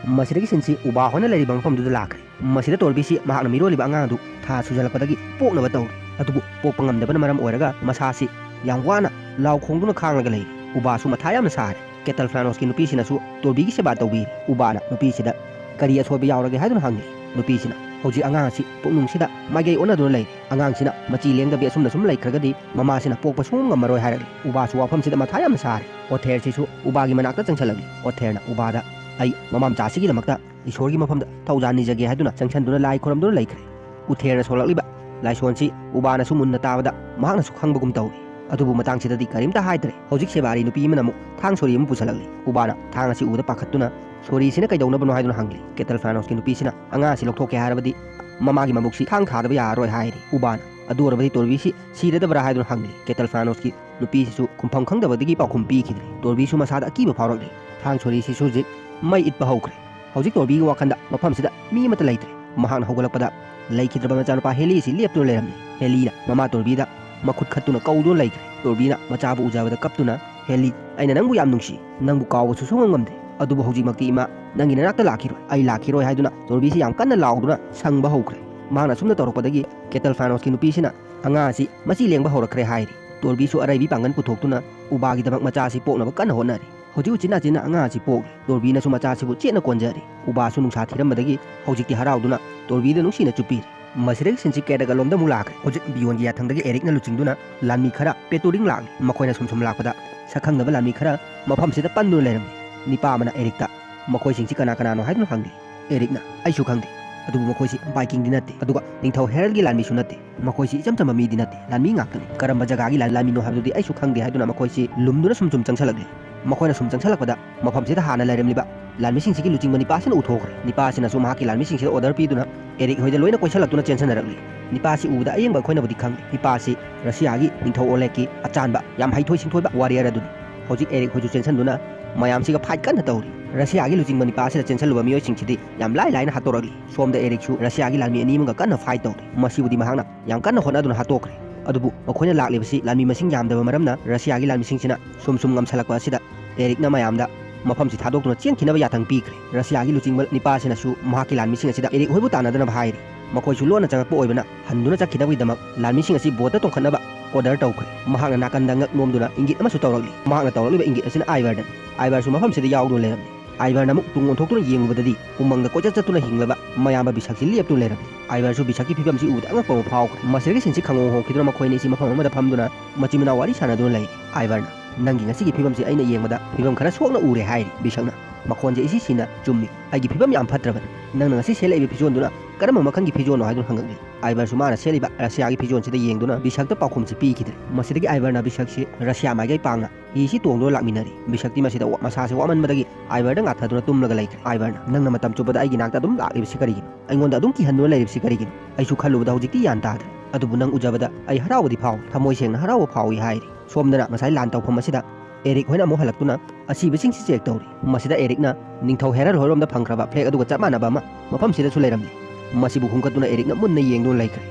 ꯃꯁꯤꯗꯒꯤ ꯁꯤꯟꯁꯤ ꯎꯕꯥ ꯍꯣꯏꯅ ꯂꯩꯔꯤꯕ ꯃꯐꯝꯗꯨꯗ ꯂꯥꯛꯈ꯭ꯔꯦ꯫ ꯃꯁꯤꯗ ꯇꯣꯔꯕꯤꯁꯤ ꯃꯍꯥꯛꯅ ꯃꯤꯔꯣꯜꯂꯤꯕ ꯑꯉꯥꯡ ꯑꯗꯨ ꯊꯥ ꯁꯨꯖꯜꯂꯛꯄꯗꯒꯤ ꯄꯣꯛꯅꯕ ꯇꯧꯔꯤ꯫ ꯑꯗꯨꯕꯨ ꯄꯣꯛꯄ ꯉꯝꯗꯕꯅ ꯃꯔꯝ ꯑꯣꯏꯔꯒ ꯃꯁꯥꯁꯤ ꯌꯥꯝ ꯋꯥꯅ ꯂꯥꯎ ꯈꯣꯡꯗꯨꯅ ꯈꯥꯡꯂꯒ ꯂꯩꯔꯤ꯫ ꯎꯕꯥꯁꯨ ꯃꯊꯥ ꯌꯥꯝꯅ ꯁꯥꯔꯦ꯫ ꯀꯦꯇꯜ ꯐ꯭ꯂꯥꯅꯣꯁꯀꯤ ꯅꯨꯄꯤꯁꯤꯅꯁꯨ ꯇꯣꯔꯕꯤꯒꯤ ꯁꯦꯕꯥ ꯇꯧꯕꯤꯔꯤ꯫ ꯎꯕꯥꯅ ꯅꯨꯄꯤꯁꯤꯗ ꯀꯔꯤ ꯑꯁꯣꯏꯕ ꯌꯥꯎꯔꯒꯦ ꯍꯥꯏꯗꯨꯅ ꯍꯪꯂꯤ꯫ ꯅꯨꯄꯤꯁꯤꯅ, "ꯍꯧꯖꯤꯛ ꯑꯉꯥꯡ ꯑꯁꯤ ꯄꯨꯛꯅꯨꯡꯁꯤꯗ ꯃꯥꯏꯀꯩ ꯑꯣꯟꯅꯗꯨꯅ ꯂꯩꯔꯤ꯫ ꯑꯉꯥꯡꯁꯤꯅ ꯃꯆꯤ ꯂꯦꯡꯗꯕꯤ ꯑꯁꯨꯝꯅ ꯁꯨꯝ ꯂꯩꯈ꯭ꯔꯒꯗꯤ ꯃꯃꯥꯁꯤꯅ ꯄꯣꯛꯄ ꯁꯨꯡ ꯉꯝꯃꯔꯣꯏ" ꯍꯥꯏꯔꯛꯂꯤ꯫ ꯎꯕꯥꯁꯨ ꯋꯥꯐꯝꯁꯤꯗ ꯃꯊꯥ ꯌꯥꯝꯅ ꯁꯥꯔꯤ꯫ ꯑꯣꯊꯦꯔꯁꯤꯁꯨ ꯎꯕꯥꯒꯤ ꯃꯅꯥꯛꯇ ꯆꯪꯁꯤꯜꯂꯛꯂꯤ꯫ ꯑꯣꯊꯦꯔꯅ ꯎꯕꯥꯗ, "ꯑꯩ ꯃꯃꯥ ꯃꯆꯥꯁꯤꯒꯤꯗꯃꯛꯇ ꯏꯁꯣꯔꯒꯤ ꯃꯐꯝꯗ ꯊꯧꯖꯥꯜ ꯅꯤꯖꯒꯦ" ꯍꯥꯏꯗꯨꯅ ꯆꯪꯁꯤꯟꯗꯨꯅ ꯂꯥꯏ ꯈꯨꯔꯝꯗꯨꯅ ꯂꯩꯈ꯭ꯔꯦ꯫ ꯎꯊꯦꯔꯅ ꯁꯣꯜꯂꯛꯂꯤꯕ ꯂꯥꯏꯁꯣꯟꯁꯤ ꯎꯕꯥꯅꯁꯨ ꯃꯨꯟꯅ ꯇꯥꯕꯗ ꯃꯍꯥꯛꯅꯁꯨ ꯈꯪꯕꯒꯨꯝ ꯇꯧꯏ꯫ ꯑꯗꯨꯕꯨ ꯃꯇꯥꯡꯁꯤꯗꯗꯤ ꯀꯔꯤꯝꯇ ꯍꯥꯏꯗ꯭ꯔꯦ꯫ ꯍꯧꯖꯤꯛ ꯁꯦꯕꯥꯔꯤ ꯅꯨꯄꯤ ꯑꯃꯅ ꯑꯃꯨꯛ ꯊꯥꯡ ꯁꯣꯔꯤ ꯑꯃ ꯄꯨꯁꯤꯜꯂꯛꯂꯤ꯫ ꯎꯕꯥꯅ ꯊꯥꯡ ꯑꯁꯤ ꯎꯕꯗ ꯄꯥꯈꯠꯇꯨꯅ, "ꯁꯣꯔꯤꯁꯤꯅ ꯀꯩꯗꯧꯅꯕꯅꯣ?" ꯍꯥꯏꯗꯨꯅ ꯍꯪꯂꯤ꯫ ꯀꯦꯇꯜ ꯐ꯭ꯂꯥꯅꯣꯁꯀꯤ ꯅꯨꯄꯤꯁꯤꯅ, "ꯑꯉꯥꯡ ꯑꯁꯤ ꯂꯧꯊꯣꯛꯀꯦ ꯍꯥꯏꯔꯕꯗꯤ ꯃꯃꯥꯒꯤ ꯃꯕꯨꯛꯁꯤ ꯊꯥꯡ ꯊꯥꯗꯕ ꯌꯥꯔꯔꯣꯏ" ꯍꯥꯏꯔꯤ꯫ ꯎꯕꯥꯅ, ꯑꯗꯨ ꯑꯣꯏꯔꯕꯗꯤ ꯇꯣꯔꯕꯤꯁꯤ ꯁꯤꯔꯗꯕ꯭ꯔꯥ ꯍꯥꯏꯗꯨꯅ ꯍꯪꯂꯤ꯫ ꯀꯦꯇꯜ ꯐꯥꯅꯣꯁꯀꯤ ꯅꯨꯄꯤꯁꯤꯁꯨ ꯈꯨꯝꯐꯝ ꯈꯪꯗꯕꯗꯒꯤ ꯄꯥꯎꯈꯨꯝ ꯄꯤꯈꯤꯗ꯭ꯔꯦ꯫ ꯇꯣꯔꯕꯤꯁꯨ ꯃꯁꯥꯗ ꯑꯀꯤꯕ ꯐꯥꯎꯔꯛꯂꯤ꯫ ꯊꯥꯡ ꯁꯣꯔꯤꯁꯤꯁꯨ ꯍꯧꯖꯤꯛ ꯃꯩ ꯏꯠꯄ ꯍꯧꯈ꯭ꯔꯦ꯫ ꯍꯧꯖꯤꯛ ꯇꯣꯔꯕꯤꯒꯤ ꯋꯥꯈꯜꯗ ꯃꯐꯝꯁꯤꯗ ꯃꯤ ꯑꯃꯠꯇ ꯂꯩꯇ꯭ꯔꯦ꯫ ꯃꯍꯥꯛꯅ ꯍꯧꯒꯠꯂꯛꯄꯗ ꯂꯩꯈꯤꯗ꯭ꯔꯕ ꯃꯆꯥꯅꯨꯄꯥ ꯍꯦꯂꯤ ꯑꯁꯤ ꯂꯦꯞꯇꯨꯅ ꯂꯩꯔꯝꯃꯤ꯫ ꯍꯦꯂꯤꯅ ꯃꯃꯥ ꯇꯣꯔꯕꯤꯗ ꯃꯈꯨꯠ ꯈꯠꯇꯨꯅ ꯀꯧꯗꯨꯅ ꯂꯩꯈ꯭ꯔꯦ꯫ ꯇꯣꯔꯕꯤꯅ ꯃꯆꯥꯕꯨ ꯎꯖꯕꯗ ꯀꯞꯇꯨꯅ, "ꯍꯦꯂꯤ, ꯑꯩꯅ ꯅꯪꯕꯨ ꯌꯥꯝ ꯅꯨꯡꯁꯤ, ꯅꯪꯕꯨ ꯀꯥꯎꯕꯁꯨ ꯁꯨꯡꯉꯝ ꯉꯝꯗꯦ, ꯑꯗꯨꯕꯨ ꯍꯧꯖꯤꯛꯃꯛꯇꯤ ꯏꯃꯥ ꯅꯪꯒꯤ ꯅꯅꯥꯛꯇ ꯂꯥꯛꯈꯤꯔꯣꯏ, ꯑꯩ ꯂꯥꯛꯈꯤꯔꯣꯏ" ꯍꯥꯏꯗꯨꯅ ꯇꯣꯔꯕꯤꯁꯤ ꯌꯥꯝ ꯀꯟꯅ ꯂꯥꯎꯗꯨꯅ ꯁꯪꯕ ꯍꯧꯈ꯭ꯔꯦ꯫ ꯃꯍꯥꯛꯅ ꯑꯁꯨꯝꯅ ꯇꯧꯔꯛꯄꯗꯒꯤ ꯀꯦꯇꯜ ꯐꯥꯅꯣꯁꯀꯤ ꯅꯨꯄꯤꯁꯤꯅ ꯑꯉꯥꯡ ꯑꯁꯤ ꯃꯆꯤ ꯂꯦꯡꯕ ꯍꯧꯔꯛꯈ꯭ꯔꯦ ꯍꯥꯏꯔꯤ꯫ ꯇꯣꯔꯕꯤꯁꯨ ꯑꯔꯩꯕꯤ ꯄꯥꯡꯒꯜ ꯄꯨꯊꯣꯛꯇꯨꯅ ꯎꯕꯥꯒꯤꯗꯃꯛ ꯃꯆꯥ ꯑꯁꯤ ꯄꯣꯛꯅꯕ ꯀꯟꯅ ꯍꯣꯠꯅꯔꯤ꯫ ꯍꯧꯖꯤꯛ ꯎꯆꯤꯟ ꯅꯥꯆꯤꯟꯅ ꯑꯉꯥꯡ ꯑꯁꯤ ꯄꯣꯛꯂꯤ꯫ ꯇꯣꯔꯕꯤꯅꯁꯨ ꯃꯆꯥ ꯑꯁꯤꯕꯨ ꯆꯦꯠꯅ ꯀꯣꯟꯖꯔꯤ꯫ ꯎꯕꯥꯁꯨ ꯅꯨꯡꯁꯥ ꯊꯤꯔꯝꯕꯗꯒꯤ ꯍꯧꯖꯤꯛꯇꯤ ꯍꯔꯥꯎꯗꯨꯅ ꯇꯣꯔꯕꯤꯗ ꯅꯨꯡꯁꯤꯅ ꯆꯨꯞꯄꯤꯔꯤ꯫ ꯃꯁꯤꯗꯒꯤ ꯁꯤꯟꯁꯤ ꯀꯦꯔꯒ ꯂꯣꯝꯗ ꯑꯃꯨꯛ ꯂꯥꯛꯈ꯭ꯔꯦ꯫ ꯍꯧꯖꯤꯛ ꯕꯤꯌꯣꯟꯒꯤ ꯌꯥꯊꯪꯗꯒꯤ ꯑꯦꯔꯤꯛꯅ ꯂꯨꯆꯤꯡꯗꯨꯅ ꯂꯥꯟꯃꯤ ꯈꯔ ꯄꯦꯇꯨꯔꯤꯡ ꯂꯥꯛꯂꯤ꯫ ꯃꯈꯣꯏꯅ ꯁꯨꯝ ꯁꯨꯝ ꯂꯥꯛꯄꯗ ꯁꯛꯈꯪꯗꯕ ꯂꯥꯟꯃꯤ ꯈꯔ ꯃꯐꯝꯁꯤꯗ ꯄꯟꯗꯨꯅ ꯂꯩꯔꯝꯃꯤ꯫ ꯅꯤꯄꯥ ꯑꯃꯅ ꯑꯦꯔꯤꯛꯇ, "ꯃꯈꯣꯏꯁꯤꯡꯁꯤ ꯀꯅꯥ ꯀꯅꯥꯅꯣ?" ꯍꯥꯏꯗꯨꯅ ꯍꯪꯂꯤ꯫ ꯑꯦꯔꯤꯛꯅ, "ꯑꯩꯁꯨ ꯈꯪꯗꯦ, ꯑꯗꯨꯕꯨ ꯃꯈꯣꯏꯁꯤ ꯚꯥꯏꯀꯤꯡꯗꯤ ꯅꯠꯇꯦ, ꯑꯗꯨꯒ ꯅꯤꯡꯊꯧ ꯍꯦꯔꯜꯒꯤ ꯂꯥꯟꯃꯤꯁꯨ ꯅꯠꯇꯦ꯫ ꯃꯈꯣꯏꯁꯤ ꯏꯆꯝ ꯆꯝꯕ ꯃꯤꯗꯤ ꯅꯠꯇꯦ, ꯂꯥꯟꯃꯤ ꯉꯥꯛꯇꯅꯤ꯫ ꯀꯔꯝꯕ ꯖꯒꯥꯒꯤ ꯂꯥꯟ-, ꯂꯥꯟꯃꯤꯅꯣ ꯍꯥꯏꯕꯗꯨꯗꯤ ꯑꯩꯁꯨ ꯈꯪꯗꯦ" ꯍꯥꯏꯗꯨꯅ ꯃꯈꯣꯏꯁꯤ ꯂꯨꯝꯗꯨꯅ ꯁꯨꯝ ꯁꯨꯝ ꯆꯪꯁꯜꯂꯛꯂꯤ꯫ ꯃꯈꯣꯏꯅ ꯁꯨꯝ ꯆꯪꯁꯜꯂꯛꯄꯗ ꯃꯐꯝꯁꯤꯗ ꯍꯥꯟꯅ ꯂꯩꯔꯝꯂꯤꯕ ꯂꯥꯟꯃꯤꯁꯤꯡꯁꯤꯒꯤ ꯂꯨꯆꯤꯡꯕ ꯅꯤꯄꯥꯁꯤꯅ ꯎꯊꯣꯛꯈ꯭ꯔꯦ꯫ ꯅꯤꯄꯥꯁꯤꯅꯁꯨ ꯃꯍꯥꯛꯀꯤ ꯂꯥꯟꯃꯤꯁꯤꯡꯁꯤꯗ ꯑꯣꯔꯗꯔ ꯄꯤꯗꯨꯅ ꯑꯦꯔꯤꯛ ꯍꯣꯏꯗ ꯂꯣꯏꯅ ꯀꯣꯏꯁꯜꯂꯛꯇꯨꯅ ꯆꯦꯟꯁꯤꯟꯅꯔꯛꯂꯤ꯫ ꯅꯤꯄꯥꯁꯤ ꯎꯕꯗ ꯑꯌꯦꯡꯕ ꯑꯩꯈꯣꯏꯅꯕꯨꯗꯤ ꯈꯪꯂꯤ꯫ ꯅꯤꯄꯥꯁꯤ ꯔꯁꯤꯌꯥꯒꯤ ꯅꯤꯡꯊꯧ ꯑꯣꯂꯦꯒꯀꯤ ꯑꯆꯥꯟꯕ, ꯌꯥꯝ ꯍꯩꯊꯣꯏ ꯁꯤꯡꯊꯣꯏꯕ ꯋꯥꯔꯤꯌꯔ ꯑꯗꯨꯅꯤ꯫ ꯍꯧꯖꯤꯛ ꯑꯦꯔꯤꯛ ꯍꯣꯏꯁꯨ ꯆꯦꯟꯁꯤꯟꯗꯨꯅ ꯃꯌꯥꯝꯁꯤꯒ ꯐꯥꯏꯠ ꯀꯟꯅ ꯇꯧꯔꯤ꯫ ꯔꯁꯤꯌꯥꯒꯤ ꯂꯨꯆꯤꯡꯕ ꯅꯤꯄꯥꯁꯤꯗ ꯆꯦꯟꯁꯤꯜꯂꯨꯕ ꯃꯤꯑꯣꯏꯁꯤꯡꯁꯤꯗꯤ ꯌꯥꯝ ꯂꯥꯏ ꯂꯥꯏꯅ ꯍꯥꯠꯇꯣꯔꯛꯂꯤ꯫ ꯁꯣꯝꯗ ꯑꯦꯔꯤꯛꯁꯨ ꯔꯁꯤꯌꯥꯒꯤ ꯂꯥꯟꯃꯤ ꯑꯅꯤ ꯑꯃꯒ ꯀꯟꯅ ꯐꯥꯏꯠ ꯇꯧꯔꯤ꯫ ꯃꯁꯤꯕꯨꯗꯤ ꯃꯍꯥꯛꯅ ꯌꯥꯝ ꯀꯟꯅ ꯍꯣꯠꯅꯗꯨꯅ ꯍꯥꯠꯇꯣꯛꯈ꯭ꯔꯦ꯫ ꯑꯗꯨꯕꯨ ꯃꯈꯣꯏꯅ ꯂꯥꯛꯂꯤꯕꯁꯤ ꯂꯥꯟꯃꯤ ꯃꯁꯤꯡ ꯌꯥꯝꯗꯕ ꯃꯔꯝꯅ ꯔꯁꯤꯌꯥꯒꯤ ꯂꯥꯟꯃꯤꯁꯤꯡꯁꯤꯅ ꯁꯨꯝ ꯁꯨꯝ ꯉꯝꯁꯜꯂꯛꯄ ꯑꯁꯤꯗ ꯑꯦꯔꯤꯛꯅ ꯃꯌꯥꯝꯗ ꯃꯐꯝꯁꯤ ꯊꯥꯗꯣꯛꯇꯨꯅ ꯆꯦꯟꯈꯤꯅꯕ ꯌꯥꯊꯪ ꯄꯤꯈ꯭ꯔꯦ꯫ ꯔꯁꯤꯌꯥꯒꯤ ꯂꯨꯆꯤꯡꯕ ꯅꯤꯄꯥꯁꯤꯅꯁꯨ ꯃꯍꯥꯛꯀꯤ ꯂꯥꯟꯃꯤꯁꯤꯡ ꯑꯁꯤꯗ ꯑꯦꯔꯤꯛ ꯍꯣꯏꯕꯨ ꯇꯥꯟꯅꯗꯅꯕ ꯍꯥꯏꯔꯤ꯫ ꯃꯈꯣꯏꯁꯨ ꯂꯣꯟꯅ ꯆꯪꯂꯛꯄ ꯑꯣꯏꯕꯅ ꯍꯟꯗꯨꯅ ꯆꯠꯈꯤꯅꯕꯒꯤꯗꯃꯛ ꯂꯥꯟꯃꯤꯁꯤꯡ ꯑꯁꯤ ꯕꯣꯠꯇ ꯇꯣꯡꯈꯠꯅꯕ ꯑꯣꯔꯗꯔ ꯇꯧꯈ꯭ꯔꯦ꯫ ꯃꯍꯥꯛꯅ ꯅꯥꯀꯟꯗ ꯉꯛ ꯅꯣꯝꯗꯨꯅ ꯏꯪꯒꯤꯠ ꯑꯃꯁꯨ ꯇꯧꯔꯛꯂꯤ꯫ ꯃꯍꯥꯛꯅ ꯇꯧꯔꯛꯂꯤꯕ ꯏꯪꯒꯤꯠ ꯑꯁꯤꯅ ꯑꯥꯏꯚꯔꯗꯅꯤ꯫ ꯑꯥꯏꯚꯔꯁꯨ ꯃꯐꯝꯁꯤꯗ ꯌꯥꯎꯗꯨꯅ ꯂꯩꯔꯝꯃꯤ꯫ ꯑꯥꯏꯚꯔꯅ ꯑꯃꯨꯛ ꯇꯨꯡ ꯑꯣꯟꯊꯣꯛꯇꯨꯅ ꯌꯦꯡꯂꯨꯕꯗꯗꯤ ꯎꯃꯪꯗ ꯀꯣꯏꯆꯠ ꯆꯠꯇꯨꯅ ꯍꯤꯡꯂꯕ ꯃꯌꯥꯝꯕ ꯕꯤꯁꯛꯁꯤ ꯂꯦꯞꯇꯨꯅ ꯂꯩꯔꯝꯃꯤ꯫ ꯑꯥꯏꯚꯔꯁꯨ ꯕꯤꯁꯛꯀꯤ ꯐꯤꯕꯝꯁꯤ ꯎꯕꯗ ꯑꯉꯛꯄ ꯑꯃ ꯐꯥꯎꯈ꯭ꯔꯦ꯫ ꯃꯁꯤꯗꯒꯤ ꯁꯤꯟꯁꯤ ꯈꯪꯍꯣꯡ ꯍꯣꯡꯈꯤꯗꯨꯅ ꯃꯈꯣꯏ ꯑꯅꯤꯁꯤ ꯃꯐꯝ ꯑꯃꯗ ꯐꯝꯗꯨꯅ ꯃꯆꯤꯟ ꯃꯅꯥꯎ ꯋꯥꯔꯤ ꯁꯥꯟꯅꯗꯨꯅ ꯂꯩꯔꯤ꯫ ꯑꯥꯏꯚꯔꯅ, "ꯅꯪꯒꯤ ꯉꯁꯤꯒꯤ ꯐꯤꯕꯝꯁꯤ ꯑꯩꯅ ꯌꯦꯡꯕꯗ ꯐꯤꯕꯝ ꯈꯔ ꯁꯣꯛꯅ ꯎꯔꯦ" ꯍꯥꯏꯔꯤ꯫ ꯕꯤꯁꯛꯅ, "ꯃꯈꯣꯟꯁꯦ ꯏꯁꯤ ꯁꯤꯅ ꯆꯨꯝꯃꯤ꯫ ꯑꯩꯒꯤ ꯐꯤꯕꯝ ꯌꯥꯝ ꯐꯠꯇ꯭ꯔꯕꯅꯤ꯫ ꯅꯪꯅ ꯉꯁꯤ ꯁꯦꯠꯂꯛꯏꯕ ꯐꯤꯖꯣꯜꯗꯨꯅ ꯀꯔꯝꯕ ꯃꯈꯜꯒꯤ ꯐꯤꯖꯣꯜꯅꯣ?" ꯍꯥꯏꯗꯨꯅ ꯍꯪꯉꯛꯂꯤ꯫ ꯑꯥꯏꯚꯔꯁꯨ ꯃꯥꯅ ꯁꯦꯠꯂꯤꯕ ꯔꯁꯤꯌꯥꯒꯤ ꯐꯤꯖꯣꯜꯁꯤꯗ ꯌꯦꯡꯗꯨꯅ ꯕꯤꯁꯛꯇ ꯄꯥꯎꯈꯨꯝꯁꯤ ꯄꯤꯈꯤꯗ꯭ꯔꯦ꯫ ꯃꯁꯤꯗꯒꯤ ꯑꯥꯏꯚꯔꯅ ꯕꯤꯁꯛꯁꯤ ꯔꯁꯤꯌꯥ ꯃꯥꯏꯀꯩ ꯄꯥꯡꯅ ꯍꯤꯁꯤ ꯇꯣꯡꯗꯨꯅ ꯂꯥꯛꯃꯤꯟꯅꯔꯤ꯫ ꯕꯤꯁꯛꯇꯤ ꯃꯁꯤꯗ ꯋꯥ-, ꯃꯁꯥꯁꯦ ꯋꯥꯃꯟꯕꯗꯒꯤ ꯑꯥꯏꯚꯔꯗ ꯉꯥꯊꯗꯨꯅ ꯇꯨꯝꯂꯒ ꯂꯩꯈ꯭ꯔꯦ꯫ ꯑꯥꯏꯚꯔꯅ, "ꯅꯪꯅ ꯃꯇꯝ ꯆꯨꯞꯄꯗ ꯑꯩꯒꯤ ꯅꯥꯛꯇ ꯑꯗꯨꯝ ꯂꯥꯛꯂꯤꯕꯁꯤ ꯀꯔꯤꯒꯤꯅꯣ? ꯑꯩꯉꯣꯟꯗ ꯑꯗꯨꯝ ꯀꯤꯍꯟꯗꯨꯅ ꯂꯩꯔꯤꯕꯁꯤ ꯀꯔꯤꯒꯤꯅꯣ? ꯑꯩꯁꯨ ꯈꯜꯂꯨꯕꯗ ꯍꯧꯖꯤꯛꯇꯤ ꯒ꯭ꯌꯥꯟ ꯇꯥꯗ꯭ꯔꯦ꯫ "ꯑꯗꯨꯕꯨ ꯅꯪ ꯎꯖꯕꯗ ꯑꯩ ꯍꯔꯥꯎꯕꯗꯤ ꯐꯥꯎꯏ, ꯊꯃꯣꯏ ꯁꯦꯡꯅ ꯍꯔꯥꯎꯕ ꯐꯥꯎꯏ" ꯍꯥꯏꯔꯤ꯫ ꯁꯣꯝꯗꯅ ꯉꯁꯥꯏ ꯂꯥꯟ ꯇꯧꯐꯝ ꯑꯁꯤꯗ ꯑꯦꯔꯤꯛ ꯍꯣꯏꯅ ꯑꯃꯨꯛ ꯍꯜꯂꯛꯇꯨꯅ ꯑꯁꯤꯕꯁꯤꯡꯁꯤ ꯆꯦꯛ ꯇꯧꯔꯤ꯫ ꯃꯁꯤꯗ ꯑꯦꯔꯤꯛꯅ ꯅꯤꯡꯊꯧ ꯍꯦꯔꯜ ꯍꯣꯏꯔꯣꯝꯗ ꯐꯪꯈ꯭ꯔꯕ ꯐ꯭ꯂꯦꯛ ꯑꯗꯨꯒ ꯆꯞ ꯃꯥꯟꯅꯕ ꯑꯃ ꯃꯐꯝꯁꯤꯗꯁꯨ ꯂꯩꯔꯝꯂꯤ꯫ ꯃꯁꯤꯕꯨ ꯈꯨꯝꯒꯠꯇꯨꯅ ꯑꯦꯔꯤꯛꯅ ꯃꯨꯟꯅ ꯌꯦꯡꯗꯨꯅ ꯂꯩꯈ꯭ꯔꯦ꯫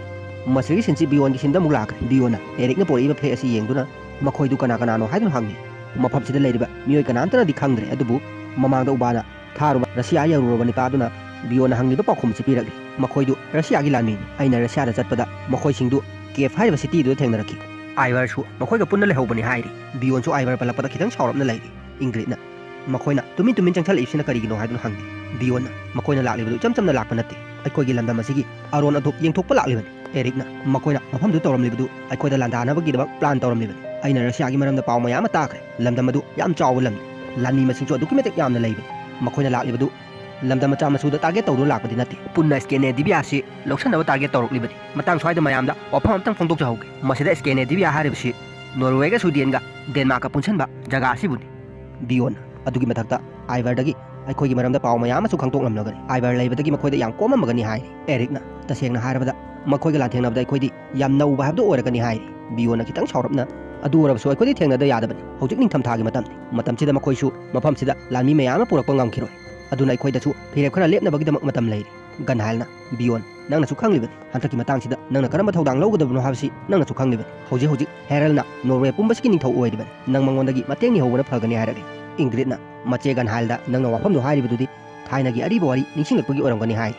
ꯃꯁꯤꯒꯤ ꯁꯤꯟꯁꯤ ꯕꯤꯌꯣꯟꯒꯤ ꯁꯤꯟꯗ ꯑꯃꯨꯛ ꯂꯥꯛꯈ꯭ꯔꯦ꯫ ꯕꯤꯌꯣꯟꯅ ꯑꯦꯔꯤꯛꯅ ꯄꯣꯔꯛꯏꯕ ꯐ꯭ꯂꯦꯛ ꯑꯁꯤ ꯌꯦꯡꯗꯨꯅ ꯃꯈꯣꯏꯗꯨ ꯀꯅꯥ ꯀꯅꯥꯅꯣ ꯍꯥꯏꯗꯨꯅ ꯍꯪꯂꯤ꯫ ꯃꯐꯝꯁꯤꯗ ꯂꯩꯔꯤꯕ ꯃꯤꯑꯣꯏ ꯀꯅꯥꯝꯇꯅꯗꯤ ꯈꯪꯗ꯭ꯔꯦ, ꯑꯗꯨꯕꯨ ꯃꯃꯥꯡꯗ ꯎꯕꯥꯅ ꯊꯥꯔꯨꯕ ꯔꯁꯤꯌꯥ ꯌꯧꯔꯨꯔꯕ ꯅꯤꯄꯥ ꯑꯗꯨꯅ ꯕꯤꯌꯣꯟꯅ ꯍꯪꯂꯤꯕ ꯄꯥꯎꯈꯨꯝ ꯑꯁꯤ ꯄꯤꯔꯛꯂꯤ꯫ "ꯃꯈꯣꯏꯗꯨ ꯔꯁꯤꯌꯥꯒꯤ ꯂꯥꯟꯃꯤꯅꯤ꯫ ꯑꯩꯅ ꯔꯁꯤꯌꯥꯗ ꯆꯠꯄꯗ ꯃꯈꯣꯏꯁꯤꯡꯗꯨ ꯀꯦꯐ ꯍꯥꯏꯔꯤꯕ ꯁꯤꯇꯤꯗꯨꯗ ꯊꯦꯡꯅꯔꯛꯈꯤ꯫ ꯑꯥꯏꯚꯔꯁꯨ ꯃꯈꯣꯏꯒ ꯄꯨꯟꯅ ꯂꯩꯍꯧꯕꯅꯤ" ꯍꯥꯏꯔꯤ꯫ ꯕꯤꯌꯣꯟꯁꯨ ꯑꯥꯏꯚꯔ ꯄꯜꯂꯛꯄꯗ ꯈꯤꯇꯪ ꯁꯥꯎꯔꯞꯅ ꯂꯩꯔꯤ꯫ ꯏꯪꯒ꯭ꯔꯤꯠꯅ, "ꯃꯈꯣꯏꯅ ꯇꯨꯃꯤꯟ ꯇꯨꯃꯤꯟ ꯆꯪꯁꯜꯂꯛꯏꯕꯁꯤꯅ ꯀꯔꯤꯒꯤꯅꯣ?" ꯍꯥꯏꯗꯨꯅ ꯍꯪꯉꯤ꯫ ꯕꯤꯌꯣꯟꯅ, "ꯃꯈꯣꯏꯅ ꯂꯥꯛꯂꯤꯕꯗꯨ ꯏꯆꯝ ꯆꯝꯅ ꯂꯥꯛꯄ ꯅꯠꯇꯦ꯫ ꯑꯩꯈꯣꯏꯒꯤ ꯂꯝꯗꯝ ꯑꯁꯤꯒꯤ ꯑꯔꯣꯟ ꯑꯊꯨꯞ ꯌꯦꯡꯊꯣꯛꯄ ꯂꯥꯛꯂꯤꯕꯅꯤ꯫" ꯑꯦꯔꯤꯛꯅ, "ꯃꯈꯣꯏꯅ ꯃꯐꯝꯗꯨ ꯇꯧꯔꯝꯂꯤꯕꯗꯨ ꯑꯩꯈꯣꯏꯗ ꯂꯥꯟꯗꯥꯅꯕꯒꯤꯗꯃꯛ ꯄ꯭ꯂꯥꯟ ꯇꯧꯔꯝꯂꯤꯕꯅꯤ꯫ ꯑꯩꯅ ꯔꯁꯤꯌꯥꯒꯤ ꯃꯔꯝꯗ ꯄꯥꯎ ꯃꯌꯥꯝ ꯑꯃ ꯇꯥꯈ꯭ꯔꯦ꯫ ꯂꯝꯗꯝ ꯑꯗꯨ ꯌꯥꯝ ꯆꯥꯎꯕ ꯂꯝꯅꯤ꯫ ꯂꯥꯟꯃꯤ ꯃꯁꯤꯡꯁꯨ ꯑꯗꯨꯛꯀꯤ ꯃꯇꯤꯛ ꯌꯥꯝꯅ ꯂꯩꯕꯅꯤ꯫ ꯃꯈꯣꯏꯅ ꯂꯥꯛꯂꯤꯕꯗꯨ ꯂꯝꯗꯝ ꯃꯆꯥ ꯃꯁꯨꯗ ꯇꯥꯔꯒꯦꯠ ꯇꯧꯗꯨꯅ ꯂꯥꯛꯄꯗꯤ ꯅꯠꯇꯦ꯫ ꯄꯨꯟꯅ ꯁ꯭ꯀꯦꯅꯦꯗꯤꯕꯤꯌꯥꯁꯤ ꯂꯧꯁꯤꯟꯅꯕ ꯇꯥꯔꯒꯦꯠ ꯇꯧꯔꯛꯂꯤꯕꯅꯤ꯫ ꯃꯇꯥꯡ ꯁ꯭ꯋꯥꯏꯗ ꯃꯌꯥꯝꯗ ꯋꯥꯐꯝ ꯑꯝꯇꯪ ꯐꯣꯡꯗꯣꯛꯆꯍꯧꯒꯦ꯫ ꯃꯁꯤꯗ ꯁ꯭ꯀꯦꯅꯦꯗꯤꯕꯤꯌꯥ ꯍꯥꯏꯔꯤꯕꯁꯤ ꯅꯣꯔꯋꯦꯒ ꯁ꯭ꯋꯤꯗꯦꯟꯒ ꯗꯦꯟꯃꯥꯔꯛꯀ ꯄꯨꯟꯁꯤꯟꯕ ꯖꯒꯥ ꯑꯁꯤꯕꯨꯅꯤ꯫" ꯕꯤꯌꯣꯟ, "ꯑꯗꯨꯒꯤ ꯃꯊꯛꯇ ꯑꯥꯏꯚꯔꯗꯒꯤ ꯑꯩꯈꯣꯏꯒꯤ ꯃꯔꯝꯗ ꯄꯥꯎ ꯃꯌꯥꯝ ꯑꯃꯁꯨ ꯈꯪꯗꯣꯛꯂꯝꯂꯒꯅꯤ꯫ ꯑꯥꯏꯚꯔ ꯂꯩꯕꯗꯒꯤ ꯃꯈꯣꯏꯗ ꯌꯥꯝ ꯀꯣꯝꯃꯝꯃꯒꯅꯤ" ꯍꯥꯏꯔꯤ꯫ ꯑꯦꯔꯤꯛꯅ, "ꯇꯁꯦꯡꯅ ꯍꯥꯏꯔꯕꯗ ꯃꯈꯣꯏꯒ ꯂꯥꯟꯊꯦꯡꯅꯕꯗ ꯑꯩꯈꯣꯏꯗꯤ ꯌꯥꯝ ꯅꯧꯕ ꯍꯥꯏꯕꯗꯨ ꯑꯣꯏꯔꯒꯅꯤ" ꯍꯥꯏꯔꯤ꯫ ꯕꯤꯌꯣꯟꯅ ꯈꯤꯇꯪ ꯁꯥꯎꯔꯞꯅ, "ꯑꯗꯨ ꯑꯣꯏꯔꯕꯁꯨ ꯑꯩꯈꯣꯏꯗꯤ ꯊꯦꯡꯅꯗ ꯌꯥꯗꯕꯅꯤ꯫ ꯍꯧꯖꯤꯛ ꯅꯤꯡꯊꯝꯊꯥꯒꯤ ꯃꯇꯝꯅꯤ꯫ ꯃꯇꯝꯁꯤꯗ ꯃꯈꯣꯏꯁꯨ ꯃꯐꯝꯁꯤꯗ ꯂꯥꯟꯃꯤ ꯃꯌꯥꯝ ꯑꯃ ꯄꯨꯔꯛꯄ ꯉꯝꯈꯤꯔꯣꯏ꯫ ꯑꯗꯨꯅ ꯑꯩꯈꯣꯏꯗꯁꯨ ꯐꯤꯔꯦꯞ ꯈꯔ ꯂꯦꯞꯅꯕꯒꯤꯗꯃꯛ ꯃꯇꯝ ꯂꯩꯔꯤ꯫" ꯒꯟꯍꯥꯏꯜꯅ, "ꯕꯤꯌꯣꯟ, ꯅꯪꯅꯁꯨ ꯈꯪꯂꯤꯕꯅꯤ, ꯍꯟꯗꯛꯀꯤ ꯃꯇꯥꯡꯁꯤꯗ ꯅꯪꯅ ꯀꯔꯝꯕ ꯊꯧꯗꯥꯡ ꯂꯧꯒꯗꯕꯅꯣ ꯍꯥꯏꯕꯁꯤ ꯅꯪꯅꯁꯨ ꯈꯪꯂꯤꯕꯅꯤ꯫ ꯍꯧꯖꯤꯛ ꯍꯧꯖꯤꯛ ꯍꯦꯔꯜꯅ ꯅꯣꯔꯋꯦ ꯄꯨꯝꯕꯁꯤꯒꯤ ꯅꯤꯡꯊꯧ ꯑꯣꯏꯔꯤꯕꯅꯤ꯫ ꯅꯪ ꯃꯉꯣꯟꯗꯒꯤ ꯃꯇꯦꯡ ꯅꯤꯍꯧꯕꯅ ꯐꯒꯅꯤ" ꯍꯥꯏꯔꯛꯂꯤ꯫ ꯏꯪꯒ꯭ꯔꯤꯠꯅ, "ꯃꯆꯦ ꯒꯟꯍꯥꯏꯜꯗ ꯅꯪꯅ ꯋꯥꯐꯝꯗꯨ ꯍꯥꯏꯔꯤꯕꯗꯨꯗꯤ ꯊꯥꯏꯅꯒꯤ ꯑꯔꯤꯕ ꯋꯥꯔꯤ ꯅꯤꯡꯁꯤꯡꯂꯛꯄꯒꯤ ꯑꯣꯏꯔꯝꯒꯅꯤ" ꯍꯥꯏ꯫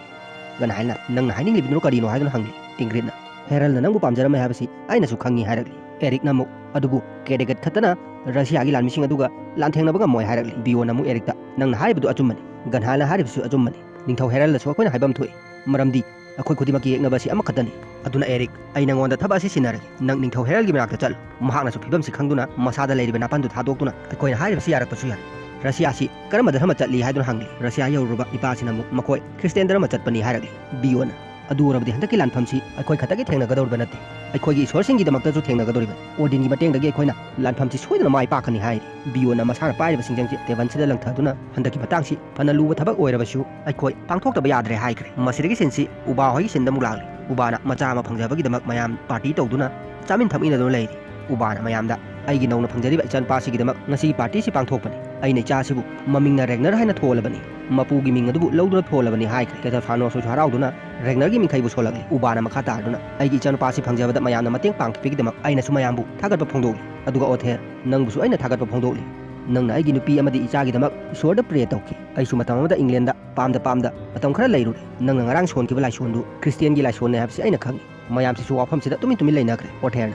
ꯒꯟꯍꯥꯏꯜꯅ, "ꯅꯪꯅ ꯍꯥꯏꯅꯤꯡꯂꯤꯕꯗꯨꯅ ꯀꯔꯤꯅꯣ?" ꯍꯥꯏꯗꯨꯅ ꯍꯪꯂꯤ꯫ ꯏꯪꯒ꯭ꯔꯤꯠꯅ, "ꯍꯦꯔꯜꯅ ꯅꯪꯕꯨ ꯄꯥꯝꯖꯔꯝꯃꯦ ꯍꯥꯏꯕꯁꯤ ꯑꯩꯅꯁꯨ ꯈꯪꯉꯤ" ꯍꯥꯏꯔꯛꯂꯤ꯫ ꯑꯦꯔꯤꯛꯅ ꯑꯃꯨꯛ, "ꯑꯗꯨꯕꯨ ꯀꯦꯗꯦꯒꯦꯠ ꯈꯛꯇꯅ ꯔꯁꯤꯌꯥꯒꯤ ꯂꯥꯟꯃꯤꯁꯤꯡ ꯑꯗꯨꯒ ꯂꯥꯟꯊꯦꯡꯅꯕ ꯉꯝꯃꯣꯏ" ꯍꯥꯏꯔꯛꯂꯤ꯫ ꯕꯤꯌꯣꯟ ꯑꯃꯨꯛ ꯑꯦꯔꯤꯛꯇ, "ꯅꯪꯅ ꯍꯥꯏꯔꯤꯕꯗꯨ ꯑꯆꯨꯝꯕꯅꯤ꯫ ꯒꯟꯍꯥꯏꯜꯅ ꯍꯥꯏꯔꯤꯕꯁꯨ ꯑꯆꯨꯝꯕꯅꯤ꯫ ꯅꯤꯡꯊꯧ ꯍꯦꯔꯜꯗꯁꯨ ꯑꯩꯈꯣꯏꯅ ꯍꯥꯏꯐꯝ ꯊꯣꯛꯏ꯫ ꯃꯔꯝꯗꯤ ꯑꯩꯈꯣꯏ ꯈꯨꯗꯤꯡꯃꯛꯀꯤ ꯌꯦꯛꯅꯕ ꯑꯁꯤ ꯑꯃꯈꯛꯇꯅꯤ꯫ ꯑꯗꯨꯅ ꯑꯦꯔꯤꯛ, ꯑꯩ ꯅꯉꯣꯟꯗ ꯊꯕꯛ ꯑꯁꯤ ꯁꯤꯟꯅꯔꯒꯦ꯫ ꯅꯪ ꯅꯤꯡꯊꯧ ꯍꯦꯔꯜꯒꯤ ꯃꯅꯥꯛꯇ ꯆꯠꯂꯨ꯫ ꯃꯍꯥꯛꯅꯁꯨ ꯐꯤꯕꯝꯁꯤ ꯈꯪꯗꯨꯅ ꯃꯁꯥꯗ ꯂꯩꯔꯤꯕ ꯅꯥꯄꯟꯗꯨ ꯊꯥꯗꯣꯛꯇꯨꯅ ꯑꯩꯈꯣꯏꯅ ꯍꯥꯏꯔꯤꯕꯁꯤ ꯌꯥꯔꯛꯄꯁꯨ ꯌꯥꯏ꯫" "ꯔꯁꯤꯌꯥꯁꯤ ꯀꯔꯝꯕ ꯙꯔꯃ ꯆꯠꯂꯤ?" ꯍꯥꯏꯗꯨꯅ ꯍꯪꯂꯤ꯫ ꯔꯁꯤꯌꯥ ꯌꯧꯔꯨꯔꯕ ꯅꯤꯄꯥꯁꯤꯅ ꯑꯃꯨꯛ ꯃꯈꯣꯏ ꯈ꯭ꯔꯤꯁꯇꯤꯌꯥꯟ ꯙꯔꯃ ꯆꯠꯄꯅꯤ ꯍꯥꯏꯔꯛꯂꯤ꯫ ꯕꯤꯌꯣꯟꯅ, "ꯑꯗꯨ ꯑꯣꯏꯔꯕꯗꯤ ꯍꯟꯗꯛꯀꯤ ꯂꯥꯟꯐꯝꯁꯤ ꯑꯩꯈꯣꯏ ꯈꯛꯇꯒꯤ ꯊꯦꯡꯅꯒꯗꯧꯔꯤꯕ ꯅꯠꯇꯦ꯫ ꯑꯩꯈꯣꯏꯒꯤ ꯏꯁꯣꯔꯁꯤꯡꯒꯤꯗꯃꯛꯇꯁꯨ ꯊꯦꯡꯅꯒꯗꯧꯔꯤꯕꯅꯤ꯫ ꯑꯣꯗꯤꯟꯒꯤ ꯃꯇꯦꯡꯗꯒꯤ ꯑꯩꯈꯣꯏꯅ ꯂꯥꯟꯐꯝꯁꯤ ꯁꯣꯏꯗꯅ ꯃꯥꯏ ꯄꯥꯛꯀꯅꯤ" ꯍꯥꯏꯔꯤ꯫ ꯕꯤꯌꯣꯟꯅ ꯃꯁꯥꯅ ꯄꯥꯏꯔꯤꯕ ꯁꯤꯡꯖꯪꯁꯤ ꯇꯦꯕꯜꯁꯤꯗ ꯂꯪꯊꯗꯨꯅ, "ꯍꯟꯗꯛꯀꯤ ꯃꯇꯥꯡꯁꯤ ꯐꯅ ꯂꯨꯕ ꯊꯕꯛ ꯑꯣꯏꯔꯕꯁꯨ ꯑꯩꯈꯣꯏ ꯄꯥꯡꯊꯣꯛꯇꯕ ꯌꯥꯗ꯭ꯔꯦ" ꯍꯥꯏꯈ꯭ꯔꯦ꯫ ꯃꯁꯤꯗꯒꯤ ꯁꯤꯟꯁꯤ ꯎꯕꯥ ꯍꯣꯏꯒꯤ ꯁꯤꯟꯗ ꯑꯃꯨꯛ ꯂꯥꯛꯂꯤ꯫ ꯎꯕꯥꯅ ꯃꯆꯥ ꯑꯃ ꯐꯪꯖꯕꯒꯤꯗꯃꯛ ꯃꯌꯥꯝ ꯄꯥꯔꯇꯤ ꯇꯧꯗꯨꯅ ꯆꯥꯃꯤꯟ ꯊꯛꯃꯤꯟꯅꯗꯨꯅ ꯂꯩꯔꯤ꯫ ꯎꯕꯥꯅ ꯃꯌꯥꯝꯗ, "ꯑꯩꯒꯤ ꯅꯧꯅ ꯐꯪꯖꯔꯤꯕ ꯏꯆꯥꯅꯨꯄꯥꯁꯤꯒꯤꯗꯃꯛ ꯉꯁꯤꯒꯤ ꯄꯥꯔꯇꯤꯁꯤ ꯄꯥꯡꯊꯣꯛꯄꯅꯤ꯫ ꯑꯩꯅ ꯏꯆꯥꯁꯤꯕꯨ ꯃꯃꯤꯡꯅ ꯔꯦꯒꯅꯔ ꯍꯥꯏꯅ ꯊꯣꯜꯂꯕꯅꯤ꯫ ꯃꯄꯨꯒꯤ ꯃꯤꯡ ꯑꯗꯨꯕꯨ ꯂꯧꯗꯨꯅ ꯊꯣꯜꯂꯕꯅꯤ" ꯍꯥꯏꯈ꯭ꯔꯦ꯫ ꯀꯦꯇꯜꯐꯥꯅꯣꯁ ꯍꯣꯏꯁꯨ ꯍꯔꯥꯎꯗꯨꯅ ꯔꯦꯒꯅꯔꯒꯤ ꯃꯤꯡꯈꯩꯕꯨ ꯁꯣꯜꯂꯛꯂꯤ꯫ ꯎꯕꯥꯅ ꯃꯈꯥ ꯇꯥꯗꯨꯅ, "ꯑꯩꯒꯤ ꯏꯆꯥꯅꯨꯄꯥꯁꯤ ꯐꯪꯖꯕꯗ ꯃꯌꯥꯝꯅ ꯃꯇꯦꯡ ꯄꯥꯡꯈꯤꯕꯒꯤꯗꯃꯛ ꯑꯩꯅꯁꯨ ꯃꯌꯥꯝꯕꯨ ꯊꯥꯒꯠꯄ ꯐꯣꯡꯗꯣꯛꯂꯤ꯫ ꯑꯗꯨꯒ ꯑꯣꯊꯦꯔ, ꯅꯪꯕꯨꯁꯨ ꯑꯩꯅ ꯊꯥꯒꯠꯄ ꯐꯣꯡꯗꯣꯛꯂꯤ꯫ ꯅꯪꯅ ꯑꯩꯒꯤ ꯅꯨꯄꯤ ꯑꯃꯗꯤ ꯏꯆꯥꯒꯤꯗꯃꯛ ꯏꯁꯣꯔꯗ ꯄ꯭ꯔꯦ ꯇꯧꯈꯤ꯫ ꯑꯩꯁꯨ ꯃꯇꯝ ꯑꯃꯗ ꯏꯪꯂꯦꯟꯗ ꯄꯥꯝꯗ ꯄꯥꯝꯗ ꯃꯇꯝ ꯈꯔ ꯂꯩꯔꯨꯔꯦ꯫ ꯅꯪꯅ ꯉꯔꯥꯡ ꯁꯣꯟꯈꯤꯕ ꯂꯥꯏꯁꯣꯟꯗꯨ ꯈ꯭ꯔꯤꯁꯇꯤꯌꯥꯟꯒꯤ ꯂꯥꯏꯁꯣꯟꯅꯤ ꯍꯥꯏꯕꯁꯤ ꯑꯩꯅ ꯈꯪꯏ"꯫ ꯃꯌꯥꯝꯁꯤꯁꯨ ꯋꯥꯐꯝꯁꯤꯗ ꯇꯨꯃꯤꯟ ꯇꯨꯃꯤꯟ ꯂꯩꯅꯈ꯭ꯔꯦ꯫ ꯑꯣꯊꯦꯔꯅ,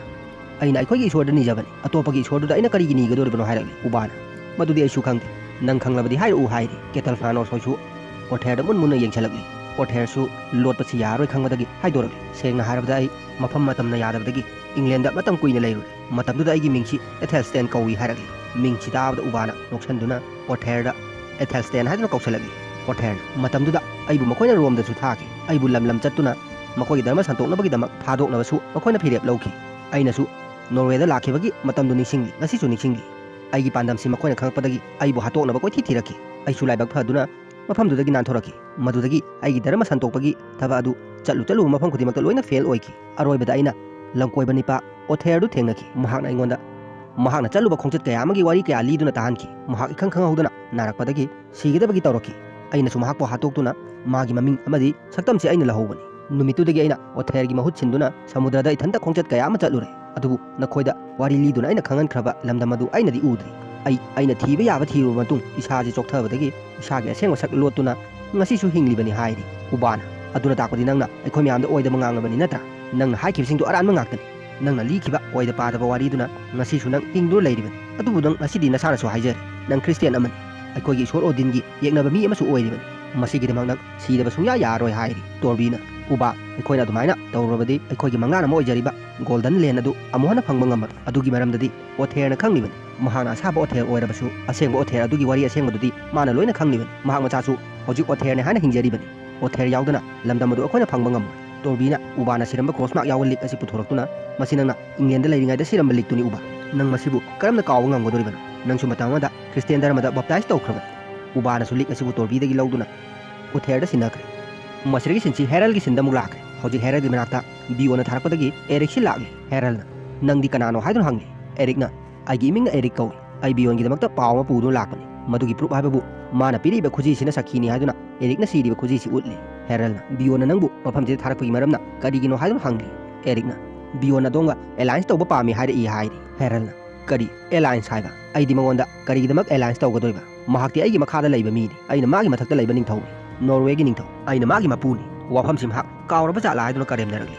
"ꯑꯩꯅ ꯑꯩꯈꯣꯏꯒꯤ ꯏꯁꯣꯔꯗ ꯅꯤꯖꯕꯅꯤ꯫ ꯑꯇꯣꯞꯄꯒꯤ ꯏꯁꯣꯔꯗꯨꯗ ꯑꯩꯅ ꯀꯔꯤꯒꯤ ꯅꯤꯒꯗꯧꯔꯤꯕꯅꯣ?" ꯍꯥꯏꯔꯛꯂꯤ꯫ ꯎꯕꯥꯅ, "ꯃꯗꯨꯗꯤ ꯑꯩꯁꯨ ꯈꯪꯗꯦ꯫ ꯅꯪ ꯈꯪꯂꯕꯗꯤ ꯍꯥꯏꯔꯛꯎ" ꯍꯥꯏꯔꯤ꯫ ꯀꯦꯇꯜꯐꯥꯅꯣꯁ ꯍꯣꯏꯁꯨ ꯑꯣꯊꯦꯔꯗ ꯃꯨꯟ ꯃꯨꯟꯅ ꯌꯦꯡꯁꯤꯜꯂꯛꯂꯤ꯫ ꯑꯣꯊꯦꯔꯁꯨ ꯂꯣꯠꯄꯁꯤ ꯌꯥꯔꯔꯣꯏ ꯈꯪꯕꯗꯒꯤ ꯍꯥꯏꯗꯣꯔꯛꯂꯤ꯫ "ꯁꯦꯡꯅ ꯍꯥꯏꯔꯕꯗ ꯑꯩ ꯃꯐꯝ ꯃꯇꯝꯅ ꯌꯥꯗꯕꯗꯒꯤ ꯏꯪꯂꯦꯟꯗ ꯃꯇꯝ ꯀꯨꯏꯅ ꯂꯩꯔꯨꯔꯦ꯫ ꯃꯇꯝꯗꯨꯗ ꯑꯩꯒꯤ ꯃꯤꯡꯁꯤ ꯑꯦꯊꯦꯜꯁꯇꯦꯟ ꯀꯧꯏ" ꯍꯥꯏꯔꯛꯂꯤ꯫ ꯃꯤꯡꯁꯤ ꯇꯥꯕꯗ ꯎꯕꯥꯅ ꯅꯣꯛꯁꯟꯗꯨꯅ ꯑꯣꯊꯦꯔꯗ "ꯑꯦꯊꯦꯜꯁꯇꯦꯟ" ꯍꯥꯏꯗꯨꯅ ꯀꯧꯁꯤꯜꯂꯛꯂꯤ꯫ ꯑꯣꯊꯦꯔꯅ, "ꯃꯇꯝꯗꯨꯗ ꯑꯩꯕꯨ ꯃꯈꯣꯏꯅ ꯔꯣꯝꯗꯁꯨ ꯊꯥꯈꯤ꯫ ꯑꯩꯕꯨ ꯂꯝ ꯂꯝ ꯆꯠꯇꯨꯅ ꯃꯈꯣꯏꯒꯤ ꯙꯔꯃ ꯁꯟꯗꯣꯛꯅꯕꯒꯤꯗꯃꯛ ꯊꯥꯗꯣꯛꯅꯕꯁꯨ ꯃꯈꯣꯏꯅ ꯐꯤꯔꯦꯞ ꯂꯧꯈꯤ꯫ ꯑꯩꯅꯁꯨ ꯅꯣꯔꯋꯦꯗ ꯂꯥꯛꯈꯤꯕꯒꯤ ꯃꯇꯝꯗꯨ ꯅꯤꯡꯁꯤꯡꯂꯤ, ꯉꯁꯤꯁꯨ ꯅꯤꯡꯁꯤꯡꯂꯤ꯫ ꯑꯩꯒꯤ ꯄꯥꯟꯗꯝꯁꯤ ꯃꯈꯣꯏꯅ ꯈꯪꯂꯛꯄꯗꯒꯤ ꯑꯩꯕꯨ ꯍꯥꯠꯇꯣꯛꯅꯕ ꯀꯣꯏꯊꯤ ꯊꯤꯔꯛꯈꯤ꯫ ꯑꯩꯁꯨ ꯂꯥꯏꯕꯛ ꯐꯗꯨꯅ ꯃꯐꯝꯗꯨꯗꯒꯤ ꯅꯥꯟꯊꯣꯔꯛꯈꯤ꯫ ꯃꯗꯨꯗꯒꯤ ꯑꯩꯒꯤ ꯙꯔꯃ ꯁꯟꯗꯣꯛꯄꯒꯤ ꯊꯕꯛ ꯑꯗꯨ ꯆꯠꯂꯨ ꯆꯠꯂꯨꯕ ꯃꯐꯝ ꯈꯨꯗꯤꯡꯃꯛꯇ ꯂꯣꯏꯅ ꯐꯦꯜ ꯑꯣꯏꯈꯤ꯫ ꯑꯔꯣꯏꯕꯗ ꯑꯩꯅ ꯂꯝꯀꯣꯏꯕ ꯅꯤꯄꯥ ꯑꯣꯊꯦꯔꯗꯨ ꯊꯦꯡꯅꯈꯤ꯫ ꯃꯍꯥꯛꯅ ꯑꯩꯉꯣꯟꯗ ꯃꯍꯥꯛꯅ ꯆꯠꯂꯨꯕ ꯈꯣꯡꯆꯠ ꯀꯌꯥ ꯑꯃꯒꯤ ꯋꯥꯔꯤ ꯀꯌꯥ ꯂꯤꯗꯨꯅ ꯇꯥꯍꯟꯈꯤ꯫ ꯃꯍꯥꯛ ꯏꯈꯪ ꯈꯪꯍꯧꯗꯅ ꯅꯥꯔꯛꯄꯗꯒꯤ ꯁꯤꯒꯗꯕꯒꯤ ꯇꯧꯔꯛꯈꯤ꯫ ꯑꯩꯅꯁꯨ ꯃꯍꯥꯛꯄꯨ ꯍꯥꯠꯇꯣꯛꯇꯨꯅ ꯃꯥꯒꯤ ꯃꯃꯤꯡ ꯑꯃꯗꯤ ꯁꯛꯇꯝꯁꯤ ꯑꯩꯅ ꯂꯧꯍꯧꯕꯅꯤ꯫ ꯅꯨꯃꯤꯠꯇꯨꯗꯒꯤ ꯑꯩꯅ ꯑꯣꯊꯦꯔꯒꯤ ꯃꯍꯨꯠ ꯁꯤꯟꯗꯨꯅ ꯁꯃꯨꯗ꯭ꯔꯗ ꯏꯊꯟꯇ ꯈꯣꯡꯆꯠ ꯀꯌꯥ ꯑꯃ ꯆꯠꯂꯨꯔꯦ꯫ ꯑꯗꯨꯕꯨ ꯅꯈꯣꯏꯗ ꯋꯥꯔꯤ ꯂꯤꯗꯨꯅ ꯑꯩꯅ ꯈꯪꯍꯟꯈ꯭ꯔꯕ ꯂꯝꯗꯝ ꯑꯗꯨ ꯑꯩꯅꯗꯤ ꯎꯗ꯭ꯔꯤ꯫ ꯑꯩ, ꯑꯩꯅ ꯊꯤꯕ ꯌꯥꯕ ꯊꯤꯔꯨꯕ ꯃꯇꯨꯡ ꯏꯁꯥꯁꯦ ꯆꯣꯛꯊꯕꯗꯒꯤ ꯏꯁꯥꯒꯤ ꯑꯁꯦꯡꯕ ꯁꯛ ꯂꯣꯠꯇꯨꯅ ꯉꯁꯤꯁꯨ ꯍꯤꯡꯂꯤꯕꯅꯤ" ꯍꯥꯏꯔꯤ꯫ ꯎꯕꯥꯅ, "ꯑꯗꯨꯅ ꯇꯥꯛꯄꯗꯤ ꯅꯪꯅ ꯑꯩꯈꯣꯏ ꯃꯌꯥꯝꯗ ꯑꯣꯏꯗꯕ ꯉꯥꯡꯂꯕꯅꯤ ꯅꯠꯇ꯭ꯔꯥ? ꯅꯪꯅ ꯍꯥꯏꯈꯤꯕꯁꯤꯡꯗꯨ ꯑꯔꯥꯟꯕ ꯉꯥꯛꯇꯅꯤ꯫ ꯅꯪꯅ ꯂꯤꯈꯤꯕ ꯑꯣꯏꯗ ꯄꯥꯗꯕ ꯋꯥꯔꯤꯗꯨꯅ ꯉꯁꯤꯁꯨ ꯅꯪ ꯍꯤꯡꯗꯨꯅ ꯂꯩꯔꯤꯕꯅꯤ꯫ ꯑꯗꯨꯕꯨ ꯅꯪ ꯉꯁꯤꯗꯤ ꯅꯁꯥꯅꯁꯨ ꯍꯥꯏꯖꯔꯦ, ꯅꯪ ꯈ꯭ꯔꯤꯁꯇꯤꯌꯥꯟ ꯑꯃꯅꯤ꯫ ꯑꯩꯈꯣꯏꯒꯤ ꯏꯁꯣꯔ ꯑꯣꯗꯤꯟꯒꯤ ꯌꯦꯛꯅꯕ ꯃꯤ ꯑꯃꯁꯨ ꯑꯣꯏꯔꯤꯕꯅꯤ꯫ ꯃꯁꯤꯒꯤꯗꯃꯛ ꯅꯪ ꯁꯤꯗꯕ ꯁꯨꯡꯌꯥ ꯌꯥꯔꯔꯣꯏ" ꯍꯥꯏꯔꯤ꯫ ꯇꯣꯔꯕꯤꯅ, "ꯎꯕꯥ, ꯑꯩꯈꯣꯏꯅ ꯑꯗꯨꯃꯥꯏꯅ ꯇꯧꯔꯨꯔꯕꯗꯤ ꯑꯩꯈꯣꯏꯒꯤ ꯃꯪꯂꯥꯟ ꯑꯃ ꯑꯣꯏꯖꯔꯤꯕ ꯒꯣꯜꯗꯟ ꯂꯦꯟ ꯑꯗꯨ ꯑꯃꯨꯛ ꯍꯟꯅ ꯐꯪꯕ ꯉꯝꯃꯔꯣꯏ꯫ ꯑꯗꯨꯒꯤ ꯃꯔꯝꯗꯗꯤ ꯑꯣꯊꯦꯔꯅ ꯈꯪꯂꯤꯕꯅꯤ꯫ ꯃꯍꯥꯛꯅ ꯑꯁꯥꯕ ꯑꯣꯊꯦꯔ ꯑꯣꯏꯔꯕꯁꯨ ꯑꯁꯦꯡꯕ ꯑꯣꯊꯦꯔ ꯑꯗꯨꯒꯤ ꯋꯥꯔꯤ ꯑꯁꯦꯡꯕꯗꯨꯗꯤ ꯃꯥꯅ ꯂꯣꯏꯅ ꯈꯪꯂꯤꯕꯅꯤ꯫ ꯃꯍꯥꯛ ꯃꯆꯥꯁꯨ ꯍꯧꯖꯤꯛ ꯑꯣꯊꯦꯔꯅꯤ ꯍꯥꯏꯅ ꯍꯤꯡꯖꯔꯤꯕꯅꯤ꯫ ꯑꯣꯊꯦꯔ ꯌꯥꯎꯗꯅ ꯂꯝꯗꯝ ꯑꯗꯨ ꯑꯩꯈꯣꯏꯅ ꯐꯪꯕ ꯉꯝꯃꯣꯏ"꯫ ꯇꯣꯔꯕꯤꯅ ꯎꯕꯥꯅ ꯁꯤꯔꯝꯕ ꯀ꯭ꯔꯣꯁ ꯃꯥꯔꯛ ꯌꯥꯎꯕ ꯂꯤꯛ ꯑꯁꯤ ꯄꯨꯊꯣꯔꯛꯇꯨꯅ, "ꯃꯁꯤ ꯅꯪꯅ ꯏꯪꯂꯦꯟꯗ ꯂꯩꯔꯤꯉꯩꯗ ꯁꯤꯔꯝꯕ ꯂꯤꯛꯇꯨꯅꯤ ꯎꯕꯥ꯫ ꯅꯪ ꯃꯁꯤꯕꯨ ꯀꯔꯝꯅ ꯀꯥꯎꯕ ꯉꯝꯒꯗꯧꯔꯤꯕꯅꯣ? ꯅꯪꯁꯨ ꯃꯇꯝ ꯑꯃꯗ ꯈ꯭ꯔꯤꯁꯇꯤꯌꯥꯟ ꯙꯔꯃꯗ ꯕꯞꯇꯥꯏꯖ ꯇꯧꯈ꯭ꯔꯕꯅꯤ"꯫ ꯎꯕꯥꯅꯁꯨ ꯂꯤꯛ ꯑꯁꯤꯕꯨ ꯇꯣꯔꯕꯤꯗꯒꯤ ꯂꯧꯗꯨꯅ ꯑꯣꯊꯦꯔꯗ ꯁꯤꯟꯅꯈ꯭ꯔꯦ꯫ ꯃꯁꯤꯗꯒꯤ ꯁꯤꯟꯁꯤ ꯍꯦꯔꯜꯒꯤ ꯁꯤꯟꯗ ꯑꯃꯨꯛ ꯂꯥꯛꯈ꯭ꯔꯦ꯫ ꯍꯧꯖꯤꯛ ꯍꯦꯔꯜꯒꯤ ꯃꯅꯥꯛꯇ ꯕꯤꯌꯣꯟꯅ ꯊꯥꯔꯛꯄꯗꯒꯤ ꯑꯦꯔꯤꯛꯁꯤ ꯂꯥꯛꯂꯤ꯫ ꯍꯦꯔꯜꯅ, "ꯅꯪꯗꯤ ꯀꯅꯥꯅꯣ ꯍꯥꯏꯗꯨꯅ?" ꯍꯪꯂꯤ꯫ ꯑꯦꯔꯤꯛꯅ, "ꯑꯩꯒꯤ ꯏꯃꯤꯡꯅ ꯑꯦꯔꯤꯛ ꯀꯧꯏ꯫ ꯑꯩ ꯕꯤꯌꯣꯟꯒꯤꯗꯃꯛꯇ ꯄꯥꯎ ꯑꯃ ꯄꯨꯗꯨꯅ ꯂꯥꯛꯄꯅꯤ꯫ ꯃꯗꯨꯒꯤ ꯄ꯭ꯔꯨꯞ ꯍꯥꯏꯕꯕꯨ ꯃꯥꯅ ꯄꯤꯔꯛꯏꯕ ꯈꯨꯖꯤꯁꯤꯅ ꯁꯥꯈꯤꯅꯤ" ꯍꯥꯏꯗꯨꯅ ꯑꯦꯔꯤꯛꯅ ꯁꯤꯔꯤꯕ ꯈꯨꯖꯤꯁꯤ ꯎꯠꯂꯤ꯫ ꯍꯦꯔꯜꯅ, "ꯕꯤꯌꯣꯟꯅ ꯅꯪꯕꯨ ꯃꯐꯝꯁꯤꯗ ꯊꯥꯔꯛꯄꯒꯤ ꯃꯔꯝꯅ ꯀꯔꯤꯒꯤꯅꯣ?" ꯍꯥꯏꯗꯨꯅ ꯍꯪꯂꯤ꯫ ꯑꯦꯔꯤꯛꯅ, "ꯕꯤꯌꯣꯟꯅ ꯑꯗꯣꯝꯒ ꯑꯦꯂꯥꯏꯟꯁ ꯇꯧꯕ ꯄꯥꯝꯃꯤ" ꯍꯥꯏꯔꯛꯏ ꯍꯥꯏꯔꯤ꯫ ꯍꯦꯔꯜꯅ, "ꯀꯔꯤ ꯑꯦꯂꯥꯏꯟꯁ ꯍꯥꯏꯕ? ꯑꯩꯗꯤ ꯃꯉꯣꯟꯗ ꯀꯔꯤꯒꯤꯗꯃꯛ ꯑꯦꯂꯥꯏꯟꯁ ꯇꯧꯒꯗꯣꯏꯕ? ꯃꯍꯥꯛꯇꯤ ꯑꯩꯒꯤ ꯃꯈꯥꯗ ꯂꯩꯕ ꯃꯤꯅꯤ꯫ ꯑꯩꯅ ꯃꯥꯒꯤ ꯃꯊꯛꯇ ꯂꯩꯕ ꯅꯤꯡꯊꯧꯅꯤ, ꯅꯣꯔꯋꯦꯒꯤ ꯅꯤꯡꯊꯧ꯫ ꯑꯩꯅ ꯃꯥꯒꯤ ꯃꯄꯨꯅꯤ꯫ ꯋꯥꯐꯝꯁꯤ ꯃꯍꯥꯛ ꯀꯥꯎꯔꯕ ꯖꯥꯠꯂꯥ?" ꯍꯥꯏꯗꯨꯅ ꯀꯔꯦꯝꯅꯔꯛꯂꯤ꯫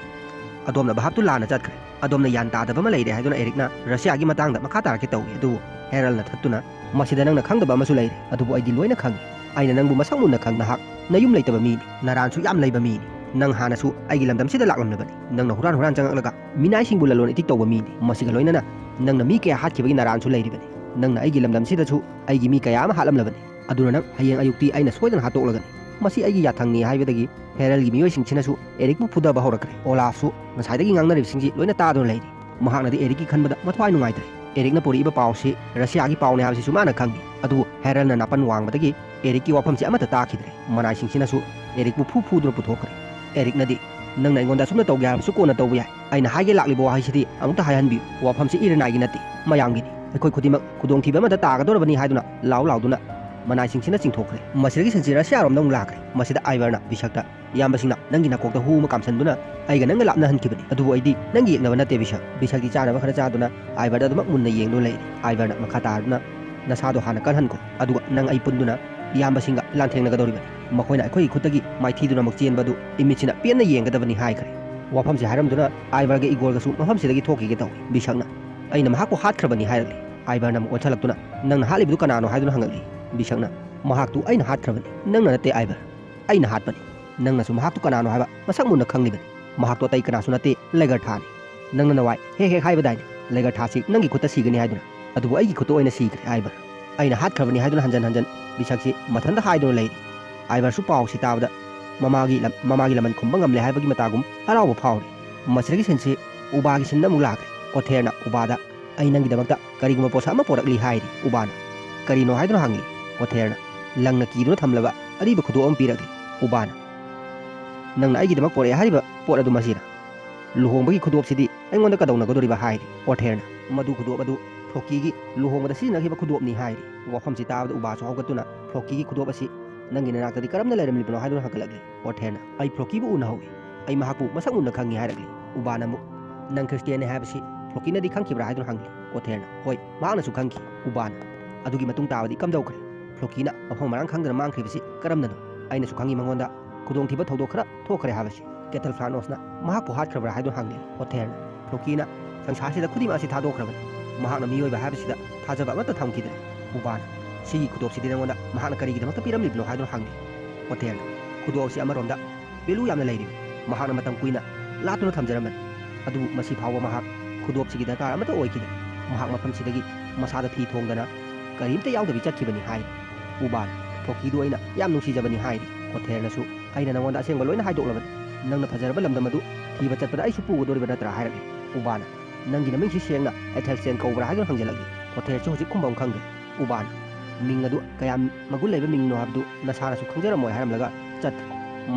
"ꯑꯗꯣꯝꯅ ꯚꯥꯞꯇꯨ ꯂꯥꯟꯅ ꯆꯠꯈ꯭ꯔꯦ꯫ ꯑꯗꯣꯝꯅ ꯒ꯭ꯌꯥꯟ ꯇꯥꯗꯕ ꯑꯃ ꯂꯩꯔꯦ" ꯍꯥꯏꯗꯨꯅ ꯑꯦꯔꯤꯛꯅ ꯔꯁꯤꯌꯥꯒꯤ ꯃꯇꯥꯡꯗ ꯃꯈꯥ ꯇꯥꯔꯛꯀꯦ ꯇꯧꯏ꯫ ꯑꯗꯨꯕꯨ ꯍꯦꯔꯜꯅ ꯊꯠꯇꯨꯅ, "ꯃꯁꯤꯗ ꯅꯪꯅ ꯈꯪꯗꯕ ꯑꯃꯁꯨ ꯂꯩꯔꯦ꯫ ꯑꯗꯨꯕꯨ ꯑꯩꯗꯤ ꯂꯣꯏꯅ ꯈꯪꯏ꯫ ꯑꯩꯅ ꯅꯪꯕꯨ ꯃꯁꯛ ꯃꯨꯟꯅ ꯈꯪ-, ꯅꯍꯥꯛ ꯅꯌꯨꯝ ꯂꯩꯇꯕ ꯃꯤꯅꯤ, ꯅꯔꯥꯟꯁꯨ ꯌꯥꯝ ꯂꯩꯕ ꯃꯤꯅꯤ꯫ ꯅꯪ ꯍꯥꯟꯅꯁꯨ ꯑꯩꯒꯤ ꯂꯝꯗꯝꯁꯤꯗ ꯂꯥꯛꯂꯝꯂꯕꯅꯤ꯫ ꯅꯪꯅ ꯍꯨꯔꯥꯟ ꯍꯨꯔꯥꯟ ꯆꯪꯂꯛꯂꯒ ꯃꯤꯅꯥꯏꯁꯤꯡꯕꯨ ꯂꯂꯣꯟ ꯏꯇꯤꯛ ꯇꯧꯕ ꯃꯤꯅꯤ꯫ ꯃꯁꯤꯒ ꯂꯣꯏꯅꯅ ꯅꯪꯅ ꯃꯤ ꯀꯌꯥ ꯍꯥꯠꯈꯤꯕꯒꯤ ꯅꯔꯥꯟꯁꯨ ꯂꯩꯔꯤꯕꯅꯤ꯫ ꯅꯪꯅ ꯑꯩꯒꯤ ꯂꯝꯗꯝꯁꯤꯗꯁꯨ ꯑꯩꯒꯤ ꯃꯤ ꯀꯌꯥ ꯑꯃ ꯍꯥꯠꯂꯝꯂꯕꯅꯤ꯫ ꯑꯗꯨꯅ ꯅꯪ ꯍꯌꯦꯡ ꯑꯌꯨꯛꯇꯤ ꯑꯩꯅ ꯁꯣꯏꯗꯅ ꯍꯥꯠꯇꯣꯛꯂꯒꯅꯤ꯫ ꯃꯁꯤ ꯑꯩꯒꯤ ꯌꯥꯊꯪꯅꯤ" ꯍꯥꯏꯕꯗꯒꯤ ꯍꯦꯔꯜꯒꯤ ꯃꯤꯑꯣꯏꯁꯤꯡꯁꯤꯅꯁꯨ ꯑꯦꯔꯤꯛꯄꯨ ꯐꯨꯗꯕ ꯍꯧꯔꯛꯈ꯭ꯔꯦ꯫ ꯑꯣꯂꯥꯐꯁꯨ ꯉꯁꯥꯏꯗꯒꯤ ꯉꯥꯡꯅꯔꯤꯕꯁꯤꯡꯁꯤ ꯂꯣꯏꯅ ꯇꯥꯗꯨꯅ ꯂꯩꯔꯤ꯫ ꯃꯍꯥꯛꯅꯗꯤ ꯑꯦꯔꯤꯛꯀꯤ ꯈꯟꯕꯗ ꯃꯊ꯭ꯋꯥꯏ ꯅꯨꯡꯉꯥꯏꯇ꯭ꯔꯦ꯫ ꯑꯦꯔꯤꯛꯅ ꯄꯨꯔꯛꯏꯕ ꯄꯥꯎꯁꯤ ꯔꯁꯤꯌꯥꯒꯤ ꯄꯥꯎꯅꯤ ꯍꯥꯏꯕꯁꯤꯁꯨ ꯃꯥꯅ ꯈꯪꯏ꯫ ꯑꯗꯨꯕꯨ ꯍꯦꯔꯜꯅ ꯅꯥꯄꯟ ꯋꯥꯡꯕꯗꯒꯤ ꯑꯦꯔꯤꯛꯀꯤ ꯋꯥꯐꯝꯁꯤ ꯑꯃꯠꯇ ꯇꯥꯈꯤꯗ꯭ꯔꯦ꯫ ꯃꯅꯥꯏꯁꯤꯡꯁꯤꯅꯁꯨ ꯑꯦꯔꯤꯛꯄꯨ ꯐꯨ ꯐꯨꯗꯨꯅ ꯄꯨꯊꯣꯛꯈ꯭ꯔꯦ꯫ ꯑꯦꯔꯤꯛꯅꯗꯤ, "ꯅꯪꯅ ꯑꯩꯉꯣꯟꯗ ꯑꯁꯨꯝꯅ ꯇꯧꯒꯦ ꯍꯥꯏꯔꯕꯁꯨ ꯀꯣꯟꯅ ꯇꯧꯕ ꯌꯥꯏ꯫ ꯑꯩꯅ ꯍꯥꯏꯒꯦ ꯂꯥꯛꯂꯤꯕ ꯋꯥꯍꯩꯁꯤꯗꯤ ꯑꯃꯨꯛꯇ ꯍꯥꯏꯍꯟꯕꯤꯌꯨ꯫ ꯋꯥꯐꯝꯁꯤ ꯏꯔꯅꯥꯏꯒꯤ ꯅꯠꯇꯦ, ꯃꯌꯥꯝꯒꯤꯅꯤ꯫ ꯑꯩꯈꯣꯏ ꯈꯨꯗꯤꯡꯃꯛ ꯈꯨꯗꯣꯡꯊꯤꯕ ꯑꯃꯗ ꯇꯥꯒꯗꯧꯔꯕꯅꯤ" ꯍꯥꯏꯗꯨꯅ ꯂꯥꯎ ꯂꯥꯎꯗꯨꯅ ꯃꯅꯥꯏꯁꯤꯡꯁꯤꯅ ꯆꯤꯡꯊꯣꯛꯈ꯭ꯔꯦ꯫ ꯃꯁꯤꯗꯒꯤ ꯁꯤꯟꯁꯤ ꯔꯁꯤꯌꯥꯔꯣꯝꯗ ꯑꯃꯨꯛ ꯂꯥꯛꯈ꯭ꯔꯦ꯫ ꯃꯁꯤꯗ ꯑꯥꯏꯚꯔꯅ ꯕꯤꯁꯛꯇ, "ꯏꯌꯥꯝꯕꯁꯤꯡꯅ ꯅꯪꯒꯤ ꯅꯀꯣꯛꯇ ꯍꯨ ꯑꯃ ꯀꯥꯝꯁꯟꯗꯨꯅ ꯑꯩꯒ ꯅꯪꯒ ꯂꯥꯞꯅꯍꯟꯈꯤꯕꯅꯤ꯫ ꯑꯗꯨꯕꯨ ꯑꯩꯗꯤ ꯅꯪꯒꯤ ꯌꯦꯛꯅꯕ ꯅꯠꯇꯦ ꯕꯤꯁꯛ꯫" ꯕꯤꯁꯛꯇꯤ ꯆꯥꯅꯕ ꯈꯔ ꯆꯥꯗꯨꯅ ꯑꯥꯏꯚꯔꯗ ꯑꯗꯨꯃꯛ ꯃꯨꯟꯅ ꯌꯦꯡꯗꯨꯅ ꯂꯩꯔꯤ꯫ ꯑꯥꯏꯚꯔꯅ ꯃꯈꯥ ꯇꯥꯗꯨꯅ, "ꯅꯁꯥꯗꯣ ꯍꯥꯟꯅ ꯀꯟꯍꯟꯈꯣ, ꯑꯗꯨꯒ ꯅꯪ ꯑꯩ ꯄꯨꯟꯗꯨꯅ ꯏꯌꯥꯝꯕꯁꯤꯡꯒ ꯂꯥꯟꯊꯦꯡꯅꯒꯗꯧꯔꯤꯕꯅꯤ꯫ ꯃꯈꯣꯏꯅ ꯑꯩꯈꯣꯏꯒꯤ ꯈꯨꯠꯇꯒꯤ ꯃꯥꯏꯊꯤꯗꯨꯅ ꯑꯃꯨꯛ ꯆꯦꯟꯕ ꯑꯗꯨ ꯏꯃꯤꯠꯁꯤꯅ ꯄꯦꯟꯅ ꯌꯦꯡꯒꯗꯕꯅꯤ" ꯍꯥꯏꯈ꯭ꯔꯦ꯫ ꯋꯥꯐꯝꯁꯤ ꯍꯥꯏꯔꯝꯗꯨꯅ ꯑꯥꯏꯚꯔꯒ ꯏꯒꯣꯔꯒꯁꯨ ꯃꯐꯝꯁꯤꯗꯒꯤ ꯊꯣꯛꯈꯤꯒꯦ ꯇꯧꯏ꯫ ꯕꯤꯁꯛꯅ, "ꯑꯩꯅ ꯃꯍꯥꯛꯄꯨ ꯍꯥꯠꯈ꯭ꯔꯕꯅꯤ" ꯍꯥꯏꯔꯛꯂꯤ꯫ ꯑꯥꯏꯚꯔꯅ ꯑꯃꯨꯛ ꯑꯣꯟꯁꯤꯜꯂꯛꯇꯨꯅ, "ꯅꯪꯅ ꯍꯥꯠꯂꯤꯕꯗꯨ ꯀꯅꯥꯅꯣ?" ꯍꯥꯏꯗꯨꯅ ꯍꯪꯉꯛꯂꯤ꯫ ꯕꯤꯁꯛꯅ, "ꯃꯍꯥꯛꯇꯨ ꯑꯩꯅ ꯍꯥꯠꯈ꯭ꯔꯕꯅꯤ, ꯅꯪꯅ ꯅꯠꯇꯦ ꯑꯥꯏꯚꯔ꯫ ꯑꯩꯅ ꯍꯥꯠꯄꯅꯤ꯫ ꯅꯪꯅꯁꯨ ꯃꯍꯥꯛꯇꯨ ꯀꯅꯥꯅꯣ ꯍꯥꯏꯕ ꯃꯁꯛ ꯃꯨꯟꯅ ꯈꯪꯂꯤꯕꯅꯤ꯫ ꯃꯍꯥꯛꯇꯨ ꯑꯇꯩ ꯀꯅꯥꯁꯨ ꯅꯠꯇꯦ, ꯂꯦꯒꯔꯊꯥꯅꯤ꯫ ꯅꯪꯅ ꯅꯋꯥꯏ ꯍꯦꯛ ꯍꯦꯛ ꯍꯥꯏꯕꯗꯥꯏꯅꯦ, ꯂꯦꯒꯔꯊꯥꯁꯤ ꯅꯪꯒꯤ ꯈꯨꯠꯇ ꯁꯤꯒꯅꯤ ꯍꯥꯏꯗꯨꯅ? ꯑꯗꯨꯕꯨ ꯑꯩꯒꯤ ꯈꯨꯠꯇ ꯑꯣꯏꯅ ꯁꯤꯈ꯭ꯔꯦ ꯑꯥꯏꯚꯔ꯫ ꯑꯩꯅ ꯍꯥꯠꯈ꯭ꯔꯕꯅꯤ" ꯍꯥꯏꯗꯨꯅ ꯍꯟꯖꯟ ꯍꯟꯖꯟ ꯕꯤꯁꯛꯁꯤ ꯃꯊꯟꯇ ꯍꯥꯏꯗꯨꯅ ꯂꯩꯔꯤ꯫ ꯑꯥꯏꯚꯔꯁꯨ ꯄꯥꯎꯁꯤ ꯇꯥꯕꯗ ꯃꯃꯥꯒꯤ ꯂꯝ-, ꯃꯃꯥꯒꯤ ꯂꯃꯟ ꯈꯨꯝꯕ ꯉꯝꯂꯦ ꯍꯥꯏꯕꯒꯤ ꯃꯇꯥꯒꯨꯝ ꯍꯔꯥꯎꯕ ꯐꯥꯎꯔꯤ꯫ ꯃꯁꯤꯗꯒꯤ ꯁꯤꯟꯁꯤ ꯎꯕꯥꯒꯤ ꯁꯤꯟꯗ ꯑꯃꯨꯛ ꯂꯥꯛꯈ꯭ꯔꯦ꯫ ꯀꯣꯊꯦꯔꯅ ꯎꯕꯥꯗ, "ꯑꯩ ꯅꯪꯒꯤꯗꯃꯛꯇ ꯀꯔꯤꯒꯨꯝꯕ ꯄꯣꯠꯁꯛ ꯑꯃ ꯄꯣꯔꯛꯂꯤ" ꯍꯥꯏꯔꯤ꯫ ꯎꯕꯥꯅ, "ꯀꯔꯤꯅꯣ?" ꯍꯥꯏꯗꯨꯅ ꯍꯪꯂꯤ꯫ ꯀꯣꯊꯦꯔꯅ, "ꯂꯪꯅ ꯀꯤꯗꯨꯅ ꯊꯝꯂꯕ ꯑꯔꯤꯕ ꯈꯨꯗꯣꯞ ꯑꯃ ꯄꯤꯔꯛꯂꯤ꯫" ꯎꯕꯥꯅ, "ꯅꯪꯅ ꯑꯩꯒꯤꯗꯃꯛ ꯄꯣꯔꯛꯑꯦ ꯍꯥꯏꯔꯤꯕ ꯄꯣꯠ ꯑꯗꯨ ꯃꯁꯤꯔꯥ? ꯂꯨꯍꯣꯡꯕꯒꯤ ꯈꯨꯗꯣꯞꯁꯤꯗꯤ ꯑꯩꯉꯣꯟꯗ ꯀꯩꯗꯧꯅꯒꯗꯧꯔꯤꯕ?" ꯍꯥꯏꯔꯤ ꯑꯣꯊꯦꯔꯅ꯫ "ꯃꯗꯨ ꯈꯨꯗꯣꯞ ꯑꯗꯨ ꯐ꯭ꯂꯣꯀꯤꯒꯤ ꯂꯨꯍꯣꯡꯕꯗ ꯁꯤꯖꯤꯟꯅꯈꯤꯕ ꯈꯨꯗꯣꯞꯅꯤ" ꯍꯥꯏꯔꯤ꯫ ꯋꯥꯐꯝꯁꯤ ꯇꯥꯕꯗ ꯎꯕꯥꯁꯨ ꯍꯧꯒꯠꯇꯨꯅ, "ꯐ꯭ꯂꯣꯀꯤꯒꯤ ꯈꯨꯗꯣꯞ ꯑꯁꯤ ꯅꯪꯒꯤ ꯅꯅꯥꯛꯇꯗꯤ ꯀꯔꯝꯅ ꯂꯩꯔꯝꯂꯤꯕꯅꯣ?" ꯍꯥꯏꯗꯨꯅ ꯍꯪꯒꯠꯂꯛꯂꯤ꯫ ꯑꯣꯊꯦꯔꯅ, "ꯑꯩ ꯐ꯭ꯂꯣꯀꯤꯕꯨ ꯎꯅꯍꯧꯏ꯫ ꯑꯩ ꯃꯍꯥꯛꯄꯨ ꯃꯁꯛ ꯃꯨꯟꯅ ꯈꯪꯉꯤ" ꯍꯥꯏꯔꯛꯂꯤ꯫ ꯎꯕꯥꯅ ꯑꯃꯨꯛ, "ꯅꯪ ꯈ꯭ꯔꯤꯁꯇꯤꯌꯥꯟꯅꯤ ꯍꯥꯏꯕꯁꯤ ꯐ꯭ꯂꯣꯀꯤꯅꯗꯤ ꯈꯪꯈꯤꯕ꯭ꯔꯥ?" ꯍꯥꯏꯗꯨꯅ ꯍꯪꯂꯤ꯫ ꯑꯣꯊꯦꯔꯅ, "ꯍꯣꯏ, ꯃꯍꯥꯛꯅꯁꯨ ꯈꯪꯈꯤ ꯎꯕꯥꯅ꯫ ꯑꯗꯨꯒꯤ ꯃꯇꯨꯡ ꯇꯥꯕꯗꯤ ꯀꯝꯗꯧꯈ꯭ꯔꯦ? ꯐ꯭ꯂꯣꯀꯤꯅ ꯃꯐꯝ ꯃꯔꯥꯡ ꯈꯪꯗꯅ ꯃꯥꯡꯈ꯭ꯔꯤꯕꯁꯤ ꯀꯔꯝꯅꯅꯣ? ꯑꯩꯅꯁꯨ ꯈꯪꯉꯤ ꯃꯉꯣꯟꯗ ꯈꯨꯗꯣꯡꯊꯤꯕ ꯊꯧꯗꯣꯛ ꯈꯔ ꯊꯣꯛꯈ꯭ꯔꯦ ꯍꯥꯏꯕꯁꯤ꯫ ꯀꯦꯇꯜ ꯐ꯭ꯂꯥꯅꯣꯁꯅ ꯃꯍꯥꯛꯄꯨ ꯍꯥꯠꯈ꯭ꯔꯕ꯭ꯔꯥ?" ꯍꯥꯏꯗꯨꯅ ꯍꯪꯂꯤ꯫ ꯑꯣꯊꯦꯔꯅ, "ꯐ꯭ꯂꯣꯀꯤꯅ ꯁꯪꯁꯥꯔꯁꯤꯗ ꯈꯨꯗꯤꯡꯃꯛ ꯑꯁꯤ ꯊꯥꯗꯣꯛꯈ꯭ꯔꯕꯅꯤ꯫ ꯃꯍꯥꯛꯅ ꯃꯤꯑꯣꯏꯕ ꯍꯥꯏꯕꯁꯤꯗ ꯊꯥꯖꯕ ꯑꯃꯠꯇ ꯊꯝꯈꯤꯗ꯭ꯔꯦ ꯎꯕꯥꯅ꯫ ꯁꯤꯒꯤ ꯈꯨꯗꯣꯞꯁꯤꯗꯤ ꯅꯉꯣꯟꯗ ꯃꯍꯥꯛꯅ ꯀꯔꯤꯒꯤꯗꯃꯛꯇ ꯄꯤꯔꯝꯂꯤꯕꯅꯣ?" ꯍꯥꯏꯗꯨꯅ ꯍꯪꯂꯤ꯫ ꯑꯣꯊꯦꯔꯅ, "ꯈꯨꯗꯣꯞ ꯑꯁꯤ ꯑꯃꯔꯣꯝꯗ ꯚꯦꯂꯨ ꯌꯥꯝꯅ ꯂꯩꯔꯤꯕꯅꯤ꯫ ꯃꯍꯥꯛꯅ ꯃꯇꯝ ꯀꯨꯏꯅ ꯂꯥꯠꯇꯨꯅ ꯊꯝꯖꯔꯝꯕꯅꯤ꯫ ꯑꯗꯨꯕꯨ ꯃꯁꯤ ꯐꯥꯎꯕ ꯃꯍꯥꯛ ꯈꯨꯗꯣꯞꯁꯤꯒꯤ ꯗꯔꯀꯥꯔ ꯑꯃꯠꯇ ꯑꯣꯏꯈꯤꯗꯦ꯫ ꯃꯍꯥꯛ ꯃꯐꯝꯁꯤꯗꯒꯤ ꯃꯁꯥꯗ ꯐꯤ ꯊꯣꯡꯗꯅ ꯀꯔꯤꯝꯇ ꯌꯥꯎꯗꯕꯤ ꯆꯠꯈꯤꯕꯅꯤ" ꯍꯥꯏ꯫ ꯎꯕꯥꯅ, "ꯐ꯭ꯂꯣꯀꯤꯗꯨ ꯑꯩꯅ ꯌꯥꯝ ꯅꯨꯡꯁꯤꯖꯕꯅꯤ" ꯍꯥꯏꯔꯤ꯫ ꯑꯣꯊꯦꯔꯅꯁꯨ, "ꯑꯩꯅ ꯅꯉꯣꯟꯗ ꯑꯁꯦꯡꯕ ꯂꯣꯏꯅ ꯍꯥꯏꯗꯣꯛꯂꯕꯅꯤ꯫ ꯅꯪꯅ ꯐꯖꯔꯕ ꯂꯝꯗꯝ ꯑꯗꯨ ꯊꯤꯕ ꯆꯠꯄꯗ ꯑꯩꯁꯨ ꯄꯨꯒꯗꯧꯔꯤꯕ ꯅꯠꯇ꯭ꯔꯥ?" ꯍꯥꯏꯔꯛꯂꯤ꯫ ꯎꯕꯥꯅ, "ꯅꯪꯒꯤ ꯅꯃꯤꯡꯁꯤ ꯁꯦꯡꯅ ꯑꯦꯊꯦꯜꯁꯇꯦꯟ ꯀꯧꯕ꯭ꯔꯥ?" ꯍꯥꯏꯗꯨꯅ ꯍꯪꯖꯤꯜꯂꯛꯂꯤ꯫ ꯑꯣꯊꯦꯔꯁꯨ ꯍꯧꯖꯤꯛ ꯈꯨꯝꯕꯝ ꯈꯪꯗ꯭ꯔꯦ꯫ ꯎꯕꯥꯅ, "ꯃꯤꯡ ꯑꯗꯨ ꯀꯌꯥꯝ ꯃꯒꯨꯟ ꯂꯩꯕ ꯃꯤꯡꯅꯣ ꯍꯥꯏꯕꯗꯨ ꯅꯁꯥꯅꯁꯨ ꯈꯪꯖꯔꯝꯃꯣꯏ" ꯍꯥꯏꯔꯝꯂꯒ ꯆꯠꯈ꯭ꯔꯦ꯫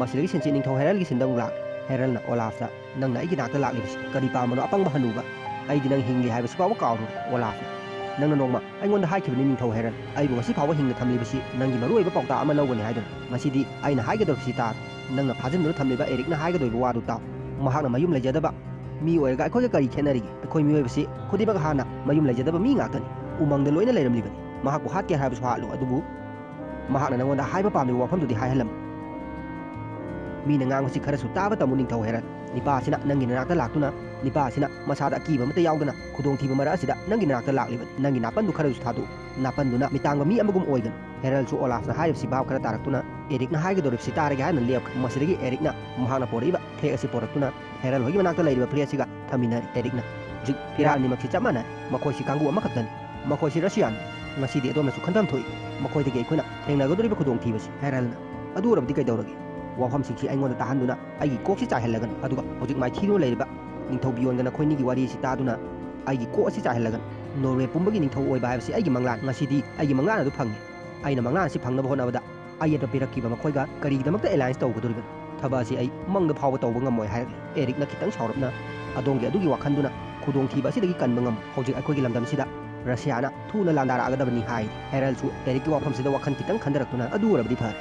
ꯃꯁꯤꯗꯒꯤ ꯁꯤꯟꯆꯦ ꯅꯤꯡꯊꯧ ꯍꯦꯔꯜꯒꯤ ꯁꯤꯟꯗ ꯑꯃꯨꯛ ꯂꯥꯛꯂꯦ꯫ ꯍꯦꯔꯜꯅ ꯑꯣꯂꯥꯐꯇ, "ꯅꯪꯅ ꯑꯩꯒꯤ ꯅꯥꯛꯇ ꯂꯥꯛꯂꯤꯕꯁꯤ ꯀꯔꯤ ꯄꯥꯝꯕꯅꯣ, ꯑꯄꯪꯕ ꯍꯅꯨꯕ? ꯑꯩꯗꯤ ꯅꯪ ꯍꯤꯡꯂꯤ ꯍꯥꯏꯕꯁꯤ ꯐꯥꯎꯕ ꯀꯥꯎꯔꯨꯔꯦ꯫" ꯑꯣꯂꯥꯐꯅ, "ꯅꯪꯅ ꯅꯣꯡꯃ ꯑꯩꯉꯣꯟꯗ ꯍꯥꯏꯈꯤꯕꯅꯤ ꯅꯤꯡꯊꯧ ꯍꯦꯔꯜ, ꯑꯩꯕꯨ ꯉꯁꯤ ꯐꯥꯎꯕ ꯍꯤꯡꯅ ꯊꯝꯂꯤꯕꯁꯤ ꯅꯪꯒꯤ ꯃꯔꯨꯑꯣꯏꯕ ꯄꯥꯎꯇꯥꯛ ꯑꯃ ꯂꯧꯒꯅꯤ ꯍꯥꯏꯗꯨꯅ꯫ ꯉꯁꯤꯗꯤ ꯑꯩꯅ ꯍꯥꯏꯒꯗꯧꯔꯤꯕꯁꯤ ꯇꯥꯔꯣ꯫ ꯅꯪꯅ ꯐꯥꯖꯤꯟꯗꯨꯅ ꯊꯝꯂꯤꯕ ꯑꯦꯔꯤꯛꯅ ꯍꯥꯏꯒꯗꯧꯔꯤꯕ ꯋꯥꯗꯨ ꯇꯥꯎ꯫ ꯃꯍꯥꯛꯅ ꯃꯌꯨꯝ ꯂꯩꯖꯗꯕ ꯃꯤ ꯑꯣꯏꯔꯒ ꯑꯩꯈꯣꯏꯒ ꯀꯔꯤ ꯈꯦꯠꯅꯔꯤꯒꯦ? ꯑꯩꯈꯣꯏ ꯃꯤꯑꯣꯏꯕꯁꯤ ꯈꯨꯗꯤꯡꯃꯛ ꯍꯥꯟꯅ ꯃꯌꯨꯝ ꯂꯩꯖꯗꯕ ꯃꯤ ꯉꯥꯛꯇꯅꯤ꯫ ꯎꯃꯪꯗ ꯂꯣꯏꯅ ꯂꯩꯔꯝꯂꯤꯕꯅꯤ꯫ ꯃꯍꯥꯛꯄꯨ ꯍꯥꯠꯀꯦ ꯍꯥꯏꯔꯕꯁꯨ ꯍꯥꯠꯂꯨ, ꯑꯗꯨꯕꯨ ꯃꯍꯥꯛꯅ ꯅꯉꯣꯟꯗ ꯍꯥꯏꯕ ꯄꯥꯝꯂꯤꯕ ꯋꯥꯐꯝꯗꯨꯗꯤ ꯍꯥꯏꯍꯜꯂꯝꯃꯨ꯫ ꯃꯤꯅ ꯉꯥꯡꯕꯁꯤ ꯈꯔꯁꯨ ꯇꯥꯕ ꯇꯝꯃꯨ ꯅꯤꯡꯊꯧ ꯍꯦꯔꯜ꯫ ꯅꯤꯄꯥ ꯑꯁꯤꯅ ꯅꯪꯒꯤ ꯅꯅꯥꯛꯇ ꯂꯥꯛꯇꯨꯅ, ꯅꯤꯄꯥ ꯑꯁꯤꯅ ꯃꯁꯥꯗ ꯑꯀꯤꯕ ꯑꯃꯠꯇ ꯌꯥꯎꯗꯅ ꯈꯨꯗꯣꯡꯊꯤꯕ ꯃꯔꯛ ꯑꯁꯤꯗ ꯅꯪꯒꯤ ꯅꯅꯥꯛꯇ ꯂꯥꯛꯂꯤꯕꯅꯤ꯫ ꯅꯪꯒꯤ ꯅꯥꯄꯟꯗꯨ ꯈꯔꯁꯨ ꯊꯥꯗꯣꯛꯎ꯫ ꯅꯥꯄꯟꯗꯨꯅ ꯃꯤꯇꯥꯡꯕ ꯃꯤ ꯑꯃꯒꯨꯝ ꯑꯣꯏꯒꯅꯨ꯫" ꯍꯦꯔꯜꯁꯨ ꯑꯣꯂꯥꯐꯅ ꯍꯥꯏꯔꯤꯕꯁꯤ ꯚꯥꯞ ꯈꯔ ꯇꯥꯔꯛꯇꯨꯅ, "ꯑꯦꯔꯤꯛꯅ ꯍꯥꯏꯒꯗꯧꯔꯤꯕꯁꯤ ꯇꯥꯔꯒꯦ" ꯍꯥꯏꯅ ꯂꯦꯞꯈ꯭ꯔꯦ꯫ ꯃꯁꯤꯗꯒꯤ ꯑꯦꯔꯤꯛꯅ ꯃꯍꯥꯛꯅ ꯄꯣꯔꯛꯏꯕ ꯐ꯭ꯂꯦꯛ ꯑꯁꯤ ꯄꯣꯔꯛꯇꯨꯅ ꯍꯦꯔꯜ ꯍꯣꯏꯒꯤ ꯃꯅꯥꯛꯇ ꯂꯩꯔꯤꯕ ꯐ꯭ꯂꯦꯛ ꯑꯁꯤꯒ ꯊꯝꯃꯤꯟꯅꯔꯤ꯫ ꯑꯦꯔꯤꯛꯅ, "ꯍꯧꯖꯤꯛ ꯐꯤꯔꯥꯜ ꯑꯅꯤꯃꯛꯁꯤ ꯆꯞ ꯃꯥꯟꯅꯔꯦ꯫ ꯃꯈꯣꯏꯁꯤ ꯀꯥꯡꯕꯨ ꯑꯃꯈꯛꯇꯅꯤ꯫ ꯃꯈꯣꯏꯁꯤ ꯔꯁꯤꯌꯥꯟꯅꯤ꯫ ꯉꯁꯤꯗꯤ ꯑꯗꯣꯝꯅꯁꯨ ꯈꯟꯐꯝ ꯊꯣꯛꯏ꯫ ꯃꯈꯣꯏꯗꯒꯤ ꯑꯩꯈꯣꯏꯅ ꯊꯦꯡꯅꯒꯗꯧꯔꯤꯕ ꯈꯨꯗꯣꯡꯊꯤꯕꯁꯤ꯫" ꯍꯦꯔꯜꯅ, "ꯑꯗꯨ ꯑꯣꯏꯔꯕꯗꯤ ꯀꯩꯗꯧꯔꯒꯦ? ꯋꯥꯐꯝꯁꯤꯡꯁꯤ ꯑꯩꯉꯣꯟꯗ ꯇꯥꯍꯟꯗꯨꯅ ꯑꯩꯒꯤ ꯀꯣꯛꯁꯤ ꯆꯥꯏꯍꯜꯂꯒꯅꯨ꯫ ꯑꯗꯨꯒ ꯍꯧꯖꯤꯛ ꯃꯥꯏꯊꯤꯗꯨꯅ ꯂꯩꯔꯤꯕ ꯅꯤꯡꯊꯧ ꯕꯤꯌꯣꯟꯒ ꯅꯈꯣꯏꯅꯤꯒꯤ ꯋꯥꯔꯤ ꯑꯁꯤ ꯇꯥꯗꯨꯅ ꯑꯩꯒꯤ ꯀꯣꯛ ꯑꯁꯤ ꯆꯥꯏꯍꯜꯂꯒꯅꯨ꯫ ꯅꯣꯔꯋꯦ ꯄꯨꯝꯕꯒꯤ ꯅꯤꯡꯊꯧ ꯑꯣꯏꯕ ꯍꯥꯏꯕꯁꯤ ꯑꯩꯒꯤ ꯃꯪꯂꯥꯟ꯫ ꯉꯁꯤꯗꯤ ꯑꯩꯒꯤ ꯃꯪꯂꯥꯟ ꯑꯗꯨ ꯐꯪꯉꯤ꯫ ꯑꯩꯅ ꯃꯪꯂꯥꯟ ꯑꯁꯤ ꯐꯪꯅꯕ ꯍꯣꯠꯅꯕꯗ ꯑꯌꯦꯠꯄ ꯄꯤꯔꯛꯈꯤꯕ ꯃꯈꯣꯏꯒ ꯀꯔꯤꯒꯤꯗꯃꯛꯇ ꯑꯦꯂꯥꯏꯟꯁ ꯇꯧꯒꯗꯧꯔꯤꯕꯅꯣ? ꯊꯕꯛ ꯑꯁꯤ ꯑꯩ ꯃꯪꯗ ꯐꯥꯎꯕ ꯇꯧꯕ ꯉꯝꯃꯣꯏ" ꯍꯥꯏꯔꯛꯂꯤ꯫ ꯑꯦꯔꯤꯛꯅ ꯈꯤꯇꯪ ꯁꯥꯎꯔꯞꯅ, "ꯑꯗꯣꯝꯒꯤ ꯑꯗꯨꯒꯤ ꯋꯥꯈꯜꯗꯨꯅ ꯈꯨꯗꯣꯡꯊꯤꯕ ꯑꯁꯤꯗꯒꯤ ꯀꯟꯕ ꯉꯝꯃꯣꯏ꯫ ꯍꯧꯖꯤꯛ ꯑꯩꯈꯣꯏꯒꯤ ꯂꯝꯗꯝꯁꯤꯗ ꯔꯁꯤꯌꯥꯅ ꯊꯨꯅ ꯂꯥꯟꯗꯥꯔꯛꯑꯒꯗꯕꯅꯤ" ꯍꯥꯏ꯫ ꯍꯦꯔꯜꯁꯨ ꯑꯦꯔꯤꯛꯀꯤ ꯋꯥꯐꯝꯁꯤꯗ ꯋꯥꯈꯜ ꯈꯤꯇꯪ ꯈꯟꯊꯔꯛꯇꯨꯅ, "ꯑꯗꯨ ꯑꯣꯏꯔꯕꯗꯤ ꯐꯔꯦ꯫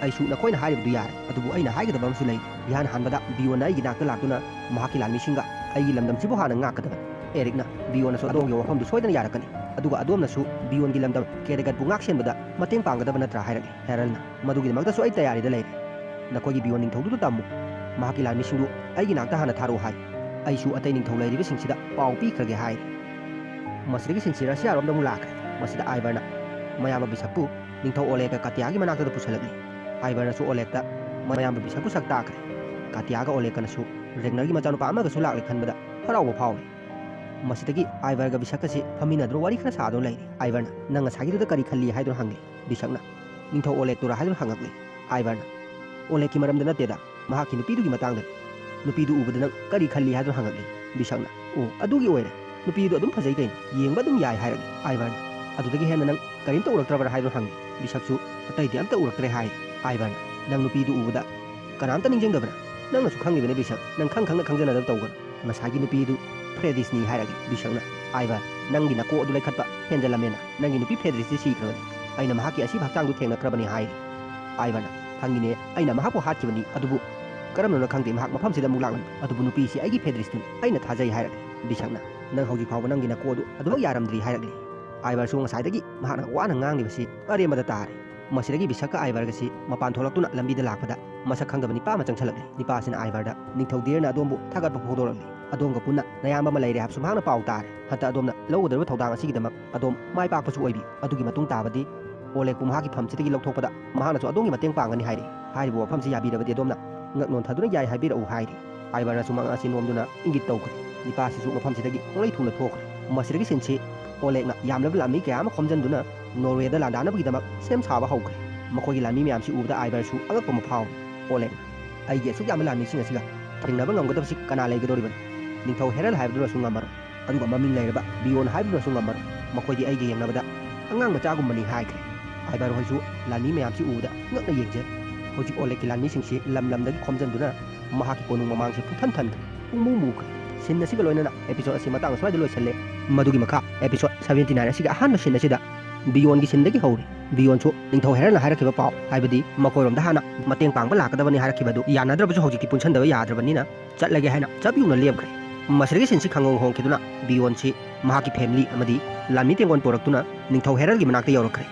ꯑꯩꯁꯨ ꯅꯈꯣꯏꯅ ꯍꯥꯏꯔꯤꯕꯗꯨ ꯌꯥꯔꯦ꯫ ꯑꯗꯨꯕꯨ ꯑꯩꯅ ꯍꯥꯏꯒꯗꯕ ꯑꯃꯁꯨ ꯂꯩ꯫ ꯏꯍꯥꯟ ꯍꯥꯟꯕꯗ ꯕꯤꯌꯣꯟꯅ ꯑꯩꯒꯤ ꯅꯥꯛꯇ ꯂꯥꯛꯇꯨꯅ ꯃꯍꯥꯛꯀꯤ ꯂꯥꯟꯃꯤꯁꯤꯡꯒ ꯑꯩꯒꯤ ꯂꯝꯗꯝꯁꯤꯕꯨ ꯍꯥꯟꯅ ꯉꯥꯛꯀꯗꯕꯅꯤ꯫ ꯑꯦꯔꯤꯛꯅ, ꯕꯤꯌꯣꯟꯅꯁꯨ ꯑꯗꯣꯝꯒꯤ ꯋꯥꯐꯝꯗꯨ ꯁꯣꯏꯗꯅ ꯌꯥꯔꯛꯀꯅꯤ꯫ ꯑꯗꯨꯒ ꯑꯗꯣꯝꯅꯁꯨ ꯕꯤꯌꯣꯟꯒꯤ ꯂꯝꯗꯝ ꯀꯦꯔꯦꯒꯠꯄꯨ ꯉꯥꯛ ꯁꯦꯟꯕꯗ ꯃꯇꯦꯡ ꯄꯥꯡꯒꯗꯕ ꯅꯠꯇ꯭ꯔꯥ?" ꯍꯥꯏꯔꯛꯂꯤ꯫ ꯍꯦꯔꯜꯅ, "ꯃꯗꯨꯒꯤꯗꯃꯛꯇꯁꯨ ꯑꯩ ꯇꯌꯥꯔꯤꯗ ꯂꯩꯔꯦ꯫ ꯅꯈꯣꯏꯒꯤ ꯕꯤꯌꯣꯟ ꯅꯤꯡꯊꯧꯗꯨꯗ ꯇꯝꯃꯨ꯫ ꯃꯍꯥꯛꯀꯤ ꯂꯥꯟꯃꯤꯁꯤꯡꯗꯨ ꯑꯩꯒꯤ ꯅꯥꯛꯇ ꯍꯥꯟꯅ ꯊꯥꯔꯛꯎ ꯍꯥꯏ꯫ ꯑꯩꯁꯨ ꯑꯇꯩ ꯅꯤꯡꯊꯧ ꯂꯩꯔꯤꯕꯁꯤꯡꯁꯤꯗ ꯄꯥꯎ ꯄꯤꯈ꯭ꯔꯒꯦ" ꯍꯥꯏ꯫ ꯃꯁꯤꯗꯒꯤ ꯁꯤꯟꯁꯤ ꯔꯁꯤꯌꯥꯔꯣꯝꯗ ꯑꯃꯨꯛ ꯂꯥꯛꯈ꯭ꯔꯦ꯫ ꯃꯁꯤꯗ ꯑꯥꯏꯚꯔꯅ ꯃꯌꯥꯝꯕ ꯕꯤꯁꯞꯄꯨ ꯅꯤꯡꯊꯧ ꯑꯣꯂꯦꯒ ꯀꯥꯇꯤꯌꯥꯒꯤ ꯃꯅꯥꯛꯇ ꯄꯨꯁꯜꯂꯛꯂꯤ꯫ ꯑꯥꯏꯚꯔꯅꯁꯨ ꯑꯣꯂꯦꯒꯇ ꯃꯌꯥꯝꯕ ꯕꯤꯁꯞꯄꯨ ꯁꯛ ꯇꯥꯛꯈ꯭ꯔꯦ꯫ ꯀꯥꯇꯤꯌꯥꯒ ꯑꯣꯂꯦꯒꯅꯁꯨ ꯔꯦꯒꯅꯔꯒꯤ ꯃꯆꯥꯅꯨꯄꯥ ꯑꯃꯒꯁꯨ ꯂꯥꯛꯂꯦ ꯈꯟꯕꯗ ꯍꯔꯥꯎꯕ ꯐꯥꯎꯔꯤ꯫ ꯃꯁꯤꯗꯒꯤ ꯑꯥꯏꯚꯔꯒ ꯕꯤꯁꯛꯀꯁꯤ ꯐꯝꯃꯤꯟꯅꯗꯨꯅ ꯋꯥꯔꯤ ꯈꯔ ꯁꯥꯗꯨꯅ ꯂꯩꯔꯤ꯫ ꯑꯥꯏꯚꯔꯅ, "ꯅꯪ ꯉꯁꯥꯏꯒꯤꯗꯨꯗ ꯀꯔꯤ ꯈꯜꯂꯤ?" ꯍꯥꯏꯗꯨꯅ ꯍꯪꯂꯤ꯫ ꯕꯤꯁꯛꯅ, "ꯅꯤꯡꯊꯧ ꯑꯣꯂꯦꯛꯇꯨꯔꯥ?" ꯍꯥꯏꯗꯨꯅ ꯍꯪꯉꯛꯂꯤ꯫ ꯑꯥꯏꯚꯔꯅ, "ꯑꯣꯂꯦꯛꯀꯤ ꯃꯔꯝꯗ ꯅꯠꯇꯦꯗ, ꯃꯍꯥꯛꯀꯤ ꯅꯨꯄꯤꯗꯨꯒꯤ ꯃꯇꯥꯡꯗꯅꯤ꯫ ꯅꯨꯄꯤꯗꯨ ꯎꯕꯗ ꯅꯪ ꯀꯔꯤ ꯈꯜꯂꯤ?" ꯍꯥꯏꯗꯨꯅ ꯍꯪꯉꯛꯂꯤ꯫ ꯕꯤꯁꯛꯅ, "ꯑꯣ, ꯑꯗꯨꯒꯤ ꯑꯣꯏꯔꯦ꯫ ꯅꯨꯄꯤꯗꯨ ꯑꯗꯨꯝ ꯐꯖꯩ ꯀꯩꯅꯣ, ꯌꯦꯡꯕ ꯑꯗꯨꯝ ꯌꯥꯏ" ꯍꯥꯏꯔꯛꯂꯤ꯫ ꯑꯥꯏꯚꯔꯅ, "ꯑꯗꯨꯗꯒꯤ ꯍꯦꯟꯅ ꯅꯪ ꯀꯔꯤꯝꯇ ꯎꯔꯛꯇ꯭ꯔꯕ꯭ꯔꯥ?" ꯍꯥꯏꯗꯨꯅ ꯍꯪꯉꯤ꯫ ꯕꯤꯁꯛꯁꯨ, "ꯑꯇꯩꯗꯤ ꯑꯝꯇ ꯎꯔꯛꯇ꯭ꯔꯦ" ꯍꯥꯏ꯫ ꯑꯥꯏꯚꯔꯅ, "ꯅꯪ ꯅꯨꯄꯤꯗꯨ ꯎꯕꯗ ꯀꯅꯥꯝꯇ ꯅꯤꯡꯁꯤꯡꯗꯕ꯭ꯔꯥ? ꯅꯪꯅꯁꯨ ꯈꯪꯉꯤꯕꯅꯦ ꯕꯤꯁꯛ, ꯅꯪ ꯈꯪ ꯈꯪꯅ ꯈꯪꯖꯅꯗꯕ ꯇꯧꯒꯅꯨ꯫ ꯉꯁꯥꯏꯒꯤ ꯅꯨꯄꯤꯗꯨ ꯐ꯭ꯔꯦꯗꯤꯁꯅꯤ" ꯍꯥꯏꯔꯛꯂꯤ꯫ ꯕꯤꯁꯛꯅ, "ꯑꯥꯏꯚꯔ, ꯅꯪꯒꯤ ꯅꯀꯣꯛ ꯑꯗꯨ ꯂꯩꯈꯠꯄ ꯍꯦꯟꯖꯜꯂꯝꯃꯦꯅ꯫ ꯅꯪꯒꯤ ꯅꯨꯄꯤ ꯐ꯭ꯔꯦꯗꯤꯁꯇꯤ ꯁꯤꯈ꯭ꯔꯕꯅꯤ꯫ ꯑꯩꯅ ꯃꯍꯥꯛꯀꯤ ꯑꯁꯤꯕ ꯍꯛꯆꯥꯡꯗꯨ ꯊꯦꯡꯅꯈ꯭ꯔꯕꯅꯤ" ꯍꯥꯏꯔꯤ꯫ ꯑꯥꯏꯚꯔꯅ, "ꯈꯪꯉꯤꯅꯦ, ꯑꯩꯅ ꯃꯍꯥꯛꯄꯨ ꯍꯥꯠꯈꯤꯕꯅꯤ, ꯑꯗꯨꯕꯨ ꯀꯔꯝꯅꯅꯣ ꯈꯪꯗꯦ, ꯃꯍꯥꯛ ꯃꯐꯝꯁꯤꯗ ꯑꯃꯨꯛ ꯂꯥꯛꯂꯝꯃꯤ꯫ ꯑꯗꯨꯕꯨ ꯅꯨꯄꯤꯁꯤ ꯑꯩꯒꯤ ꯐ꯭ꯔꯦꯗꯤꯁꯇꯨꯅꯤ, ꯑꯩꯅ ꯊꯥꯖꯩ" ꯍꯥꯏꯔꯛꯂꯤ꯫ ꯕꯤꯁꯛꯅ, "ꯅꯪ ꯍꯧꯖꯤꯛ ꯐꯥꯎꯕ ꯅꯪꯒꯤ ꯅꯀꯣꯛ ꯑꯗꯨ ꯑꯗꯨꯃꯛ ꯌꯥꯔꯝꯗ꯭ꯔꯤ" ꯍꯥꯏꯔꯛꯂꯤ꯫ ꯑꯥꯏꯚꯔꯁꯨ ꯉꯁꯥꯏꯗꯒꯤ ꯃꯍꯥꯛꯅ ꯋꯥꯅ ꯉꯥꯡꯂꯤꯕꯁꯤ ꯑꯔꯦꯝꯕꯗ ꯇꯥꯔꯦ꯫ ꯃꯁꯤꯗꯒꯤ ꯕꯤꯁꯛꯀ ꯑꯥꯏꯚꯔꯒꯁꯤ ꯃꯄꯥꯟ ꯊꯣꯛꯂꯛꯇꯨꯅ ꯂꯝꯕꯤꯗ ꯂꯥꯛꯄꯗ ꯃꯁꯛ ꯈꯪꯗꯕ ꯅꯤꯄꯥ ꯑꯃ ꯆꯪꯁꯤꯜꯂꯛꯂꯤ꯫ ꯅꯤꯄꯥ ꯑꯁꯤꯅ ꯑꯥꯏꯚꯔꯗ ꯅꯤꯡꯊꯧ ꯗꯤꯌꯔꯅ ꯑꯗꯣꯝꯕꯨ ꯊꯥꯒꯠꯄ ꯐꯣꯡꯗꯣꯔꯛꯂꯤ꯫ "ꯑꯗꯣꯝꯒ ꯄꯨꯟꯅ ꯅꯌꯥꯝꯕ ꯑꯃ ꯂꯩꯔꯦ ꯍꯥꯏꯕꯁꯨ ꯃꯍꯥꯛꯅ ꯄꯥꯎ ꯇꯥꯔꯦ꯫ ꯍꯟꯗꯛ ꯑꯗꯣꯝꯅ ꯂꯧꯒꯗꯧꯔꯤꯕ ꯊꯧꯗꯥꯡ ꯑꯁꯤꯒꯤꯗꯃꯛ ꯑꯗꯣꯝ ꯃꯥꯏ ꯄꯥꯛꯄꯁꯨ ꯑꯣꯏꯕꯤ꯫ ꯑꯗꯨꯒꯤ ꯃꯇꯨꯡ ꯇꯥꯕꯗꯤ ꯑꯣꯂꯦꯛꯄꯨ ꯃꯍꯥꯛꯀꯤ ꯐꯝꯁꯤꯗꯒꯤ ꯂꯧꯊꯣꯛꯄꯗ ꯃꯍꯥꯛꯅꯁꯨ ꯑꯗꯣꯝꯒꯤ ꯃꯇꯦꯡ ꯄꯥꯡꯒꯅꯤ" ꯍꯥꯏꯔꯤ꯫ ꯍꯥꯏꯔꯤꯕ ꯋꯥꯐꯝꯁꯤ ꯌꯥꯕꯤꯔꯕꯗꯤ ꯑꯗꯣꯝꯅ ꯉꯛ ꯅꯣꯟꯊꯗꯨꯅ "ꯌꯥꯏ" ꯍꯥꯏꯕꯤꯔꯛꯎ ꯍꯥꯏꯔꯤ꯫ ꯑꯥꯏꯚꯔꯅꯁꯨ ꯃꯉꯛ ꯑꯁꯤ ꯅꯣꯝꯗꯨꯅ ꯏꯪꯒꯤꯠ ꯇꯧꯈ꯭ꯔꯦ꯫ ꯅꯤꯄꯥ ꯑꯁꯤꯁꯨ ꯃꯐꯝꯁꯤꯗꯒꯤ ꯄꯨꯡꯂꯩ ꯊꯨꯅ ꯊꯣꯛꯈ꯭ꯔꯦ꯫ ꯃꯁꯤꯗꯒꯤ ꯁꯤꯟꯁꯤ ꯑꯣꯂꯦꯛꯅ ꯌꯥꯝꯂꯕ ꯂꯥꯟꯃꯤ ꯀꯌꯥ ꯑꯃ ꯈꯣꯝꯖꯤꯟꯗꯨꯅ ꯅꯣꯔꯋꯦꯗ ꯂꯥꯟꯗꯥꯅꯕꯒꯤꯗꯃꯛ ꯁꯦꯝ ꯁꯥꯕ ꯍꯧꯈ꯭ꯔꯦ꯫ ꯃꯈꯣꯏꯒꯤ ꯂꯥꯟꯃꯤ ꯃꯌꯥꯝꯁꯤ ꯎꯕꯗ ꯑꯥꯏꯚꯔꯁꯨ ꯑꯉꯛꯄ ꯑꯃ ꯐꯥꯎꯏ꯫ ꯑꯣꯂꯦꯛꯅ, "ꯑꯩꯒꯤ ꯑꯁꯨꯛ ꯌꯥꯝꯕ ꯂꯥꯟꯃꯤꯁꯤꯡ ꯑꯁꯤꯒ ꯊꯦꯡꯅꯕ ꯉꯝꯒꯗꯕꯁꯤ ꯀꯅꯥ ꯂꯩꯒꯗꯧꯔꯤꯕꯅꯣ? ꯅꯤꯡꯊꯧ ꯍꯦꯔꯜ ꯍꯥꯏꯕꯗꯨꯅꯁꯨ ꯉꯝꯃꯔꯣꯏ, ꯑꯗꯨꯒ ꯃꯃꯤꯡ ꯂꯩꯔꯕ ꯕꯤꯌꯣꯟ ꯍꯥꯏꯕꯗꯨꯅꯁꯨ ꯉꯝꯃꯔꯣꯏ꯫ ꯃꯈꯣꯏꯗꯤ ꯑꯩꯒ ꯌꯦꯡꯅꯕꯗ ꯑꯉꯥꯡ ꯃꯆꯥꯒꯨꯝꯕꯅꯤ" ꯍꯥꯏꯈ꯭ꯔꯦ꯫ ꯑꯥꯏꯚꯔ ꯍꯣꯏꯁꯨ ꯂꯥꯟꯃꯤ ꯃꯌꯥꯝꯁꯤ ꯎꯕꯗ ꯉꯛꯅ ꯌꯦꯡꯖꯩ꯫ ꯍꯧꯖꯤꯛ ꯑꯣꯂꯦꯛꯀꯤ ꯂꯥꯟꯃꯤꯁꯤꯡꯁꯤ ꯂꯝ ꯂꯝꯗꯒꯤ ꯈꯣꯝꯖꯤꯟꯗꯨꯅ ꯃꯍꯥꯛꯀꯤ ꯀꯣꯅꯨꯡ ꯃꯃꯥꯡꯁꯤ ꯄꯨꯡꯊꯟ ꯊꯟꯈ꯭ꯔꯦ꯫ ꯄꯨꯡꯃꯨ ꯃꯨꯈ꯭ꯔꯦ꯫ ꯁꯤꯟ ꯑꯁꯤꯒ ꯂꯣꯏꯅꯅ ꯑꯦꯄꯤꯁꯣꯗ ꯑꯁꯤ ꯃꯇꯥꯡ ꯑꯁ꯭ꯋꯥꯏꯗ ꯂꯣꯏꯁꯤꯜꯂꯦ꯫ ꯃꯗꯨꯒꯤ ꯃꯈꯥ ꯑꯦꯄꯤꯁꯣꯗ ꯁꯚꯦꯟꯇꯤ ꯅꯥꯏꯟ ꯑꯁꯤꯒꯤ ꯑꯍꯥꯟꯕ ꯁꯤꯟ ꯑꯁꯤꯗ ꯕꯤꯌꯣꯟꯒꯤ ꯁꯤꯟꯗꯒꯤ ꯍꯧꯔꯤ꯫ ꯕꯤꯌꯣꯟꯁꯨ ꯅꯤꯡꯊꯧ ꯍꯦꯔꯜꯅ ꯍꯥꯏꯔꯛꯈꯤꯕ ꯄꯥꯎ, ꯍꯥꯏꯕꯗꯤ ꯃꯈꯣꯏꯔꯣꯝꯗ ꯍꯥꯟꯅ ꯃꯇꯦꯡ ꯄꯥꯡꯕ ꯂꯥꯛꯀꯗꯕꯅꯤ ꯍꯥꯏꯔꯛꯈꯤꯕ ꯑꯗꯨ ꯌꯥꯅꯗ꯭ꯔꯕꯁꯨ ꯍꯧꯖꯤꯛꯇꯤ ꯄꯨꯟꯁꯤꯟꯗꯕ ꯌꯥꯗ꯭ꯔꯕꯅꯤꯅ ꯆꯠꯂꯒꯦ ꯍꯥꯏꯅ ꯆꯞ ꯌꯨꯡꯅ ꯂꯦꯞꯈ꯭ꯔꯦ꯫ ꯃꯁꯤꯗꯒꯤ ꯁꯤꯟꯁꯤ ꯈꯪꯍꯣꯡ ꯍꯣꯡꯈꯤꯗꯨꯅ ꯕꯤꯌꯣꯟꯁꯤ ꯃꯍꯥꯛꯀꯤ ꯐꯦꯃꯤꯂꯤ ꯑꯃꯗꯤ ꯂꯥꯟꯃꯤ ꯇꯦꯡꯒꯣꯟ ꯄꯨꯔꯛꯇꯨꯅ ꯅꯤꯡꯊꯧ ꯍꯦꯔꯜꯒꯤ ꯃꯅꯥꯛꯇ ꯌꯧꯔꯛꯈ꯭ꯔꯦ꯫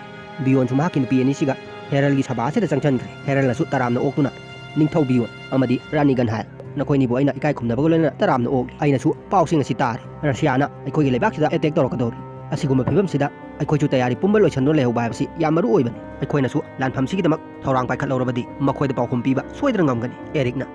ꯕꯤꯌꯣꯟꯁꯨ ꯃꯍꯥꯛꯀꯤ ꯅꯨꯄꯤ ꯑꯅꯤꯁꯤꯒ ꯍꯦꯔꯜꯒꯤ ꯁꯚꯥ ꯑꯁꯤꯗ ꯆꯪꯁꯤꯟꯈ꯭ꯔꯦ꯫ ꯍꯦꯔꯜꯅꯁꯨ ꯇꯔꯥꯝꯅ ꯑꯣꯛꯇꯨꯅ, "ꯅꯤꯡꯊꯧ ꯕꯤꯌꯣꯟ ꯑꯃꯗꯤ ꯔꯥꯅꯤ ꯒꯟꯍꯥꯏꯜ, ꯅꯈꯣꯏꯅꯤꯕꯨ ꯑꯩꯅ ꯏꯀꯥꯏ ꯈꯨꯝꯅꯕꯒ ꯂꯣꯏꯅꯅ ꯇꯔꯥꯝꯅ ꯑꯣꯛꯂꯤ꯫ ꯑꯩꯅꯁꯨ ꯄꯥꯎꯁꯤꯡ ꯑꯁꯤ ꯇꯥꯔꯦ꯫ ꯔꯁꯤꯌꯥꯅ ꯑꯩꯈꯣꯏꯒꯤ ꯂꯩꯕꯥꯛꯁꯤꯗ ꯑꯦꯇꯦꯛ ꯇꯧꯔꯛꯀꯗꯧꯔꯤ꯫ ꯑꯁꯤꯒꯨꯝꯕ ꯐꯤꯕꯝꯁꯤꯗ ꯑꯩꯈꯣꯏꯁꯨ ꯇꯌꯥꯔꯤ ꯄꯨꯝꯕ ꯂꯣꯏꯁꯤꯟꯗꯨꯅ ꯂꯩꯍꯧꯕ ꯍꯥꯏꯕꯁꯤ ꯌꯥꯝ ꯃꯔꯨ ꯑꯣꯏꯕꯅꯤ꯫ ꯑꯩꯈꯣꯏꯅꯁꯨ ꯂꯥꯟꯐꯝꯁꯤꯒꯤꯗꯃꯛ ꯊꯧꯔꯥꯡ ꯄꯥꯏꯈꯠꯍꯧꯔꯕꯗꯤ ꯃꯈꯣꯏꯗ ꯄꯥꯎꯈꯨꯝ ꯄꯤꯕ ꯁꯣꯏꯗꯅ ꯉꯝꯒꯅꯤ꯫ ꯑꯦꯔꯤꯛꯅ,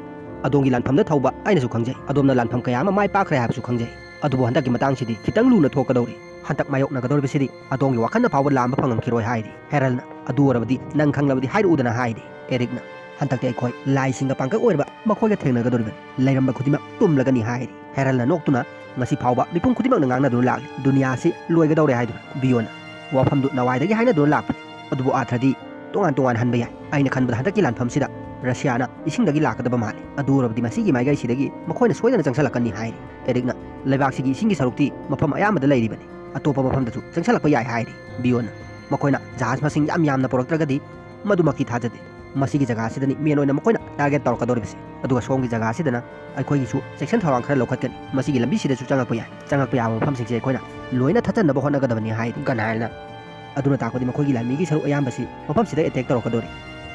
ꯑꯗꯣꯝꯒꯤ ꯂꯥꯟꯐꯝꯗ ꯊꯧꯕ ꯑꯩꯅꯁꯨ ꯈꯪꯖꯩ꯫ ꯑꯗꯣꯝꯅ ꯂꯥꯟꯐꯝ ꯀꯌꯥ ꯑꯃ ꯃꯥꯏ ꯄꯥꯛꯈ꯭ꯔꯦ ꯍꯥꯏꯕꯁꯨ ꯈꯪꯖꯩ꯫ ꯑꯗꯨꯕꯨ ꯍꯟꯗꯛꯀꯤ ꯃꯇꯥꯡꯁꯤꯗꯤ ꯈꯤꯇꯪ ꯂꯨꯅ ꯊꯣꯛꯀꯗꯧꯔꯤ꯫ ꯍꯟꯗꯛ ꯃꯥꯌꯣꯛꯅꯒꯗꯧꯔꯤꯕꯁꯤꯗꯤ ꯑꯗꯣꯝꯒꯤ ꯋꯥꯈꯜꯅ ꯐꯥꯎꯕ ꯂꯥꯝꯕ ꯐꯪꯉꯝꯈꯤꯔꯣꯏ" ꯍꯥꯏꯔꯤ꯫ ꯍꯦꯔꯜꯅ, "ꯑꯗꯨ ꯑꯣꯏꯔꯕꯗꯤ ꯅꯪ ꯈꯪꯂꯕꯗꯤ ꯍꯥꯏꯔꯛꯎꯗꯅ" ꯍꯥꯏꯔꯤ꯫ ꯑꯦꯔꯤꯛꯅ, "ꯍꯟꯗꯛꯇꯤ ꯑꯩꯈꯣꯏ ꯂꯥꯏꯁꯤꯡꯒ ꯄꯥꯡꯀꯛ ꯑꯣꯏꯔꯕ ꯃꯈꯣꯏꯒ ꯊꯦꯡꯅꯒꯗꯧꯔꯤꯕꯅꯤ꯫ ꯂꯩꯔꯝꯕ ꯈꯨꯗꯤꯡꯃꯛ ꯇꯨꯝꯂꯒꯅꯤ" ꯍꯥꯏꯔꯤ꯫ ꯍꯦꯔꯜꯅ ꯅꯣꯛꯇꯨꯅ, "ꯉꯁꯤ ꯐꯥꯎꯕ ꯃꯤꯄꯨꯝ ꯈꯨꯗꯤꯡꯃꯛꯅ ꯉꯥꯡꯅꯗꯨꯅ ꯂꯥꯛꯂꯤ, ꯗꯨꯅꯤꯌꯥ ꯑꯁꯤ ꯂꯣꯏꯒꯗꯧꯔꯦ" ꯍꯥꯏꯗꯨꯅ꯫ ꯕꯤꯌꯣꯟꯅ, "ꯋꯥꯐꯝꯗꯨ ꯅꯋꯥꯏꯗꯒꯤ ꯍꯥꯏꯅꯗꯨꯅ ꯂꯥꯛꯄꯅꯤ, ꯑꯗꯨꯕꯨ ꯑꯥꯔꯊꯗꯤ ꯇꯣꯉꯥꯟ ꯇꯣꯉꯥꯟ ꯍꯟꯕ ꯌꯥꯏ꯫ ꯑꯩꯅ ꯈꯟꯕꯗ ꯍꯟꯗꯛꯀꯤ ꯂꯥꯟꯐꯝꯁꯤꯗ ꯔꯁꯤꯌꯥꯅ ꯏꯁꯤꯡꯗꯒꯤ ꯂꯥꯛꯀꯗꯕ ꯃꯥꯜꯂꯤ꯫ ꯑꯗꯨ ꯑꯣꯏꯔꯕꯗꯤ ꯃꯁꯤꯒꯤ ꯃꯥꯏꯀꯩꯁꯤꯗꯒꯤ ꯃꯈꯣꯏꯅ ꯁꯣꯏꯗꯅ ꯆꯪꯁꯤꯜꯂꯛꯀꯅꯤ" ꯍꯥꯏꯔꯤ꯫ ꯑꯦꯔꯤꯛꯅ, "ꯂꯩꯕꯥꯛꯁꯤꯒꯤ ꯏꯁꯤꯡꯒꯤ ꯁꯔꯨꯛꯇꯤ ꯃꯐꯝ ꯑꯌꯥꯝꯕꯗ ꯂꯩꯔꯤꯕꯅꯤ, ꯑꯇꯣꯞꯄ ꯃꯐꯝꯗꯁꯨ ꯆꯪꯁꯤꯜꯂꯛꯄ ꯌꯥꯏ" ꯍꯥꯏꯔꯤ꯫ ꯕꯤꯌꯣꯟꯅ, "ꯃꯈꯣꯏꯅ ꯖꯍꯥꯖ ꯃꯁꯤꯡ ꯌꯥꯝ ꯌꯥꯝꯅ ꯄꯨꯔꯛꯇ꯭ꯔꯒꯗꯤ ꯃꯗꯨꯃꯛꯇꯤ ꯊꯥꯖꯗꯦ꯫ ꯃꯁꯤꯒꯤ ꯖꯒꯥꯁꯤꯗꯅꯤ ꯃꯦꯟ ꯑꯣꯏꯅ ꯃꯈꯣꯏꯅ ꯇꯥꯔꯒꯦꯠ ꯇꯧꯔꯛꯀꯗꯧꯔꯤꯕꯁꯤ꯫ ꯑꯗꯨꯒ ꯁꯣꯝꯒꯤ ꯖꯒꯥꯁꯤꯗꯅ ꯑꯩꯈꯣꯏꯒꯤꯁꯨ ꯆꯦꯛꯁꯤꯟ ꯊꯧꯔꯥꯡ ꯈꯔ ꯂꯧꯈꯠꯀꯅꯤ꯫ ꯃꯁꯤꯒꯤ ꯂꯝꯕꯤꯁꯤꯗꯁꯨ ꯆꯪꯉꯛꯄ ꯌꯥꯏ꯫ ꯆꯪꯉꯛꯄ ꯌꯥꯕ ꯃꯐꯝꯁꯤꯡꯁꯦ ꯑꯩꯈꯣꯏꯅ ꯂꯣꯏꯅ ꯊꯠꯆꯟꯅꯕ ꯍꯣꯠꯅꯒꯗꯕꯅꯤ" ꯍꯥꯏꯔꯤ꯫ ꯒꯟꯍꯥꯏꯜꯅ, "ꯑꯗꯨꯅ ꯇꯥꯛꯄꯗꯤ ꯃꯈꯣꯏꯒꯤ ꯂꯥꯟꯃꯤꯒꯤ ꯁꯔꯨꯛ ꯑꯌꯥꯝꯕꯁꯤ ꯃꯐꯝꯁꯤꯗ ꯑꯦꯇꯦꯛ ꯇꯧꯔꯛꯀꯗꯧꯔꯤ꯫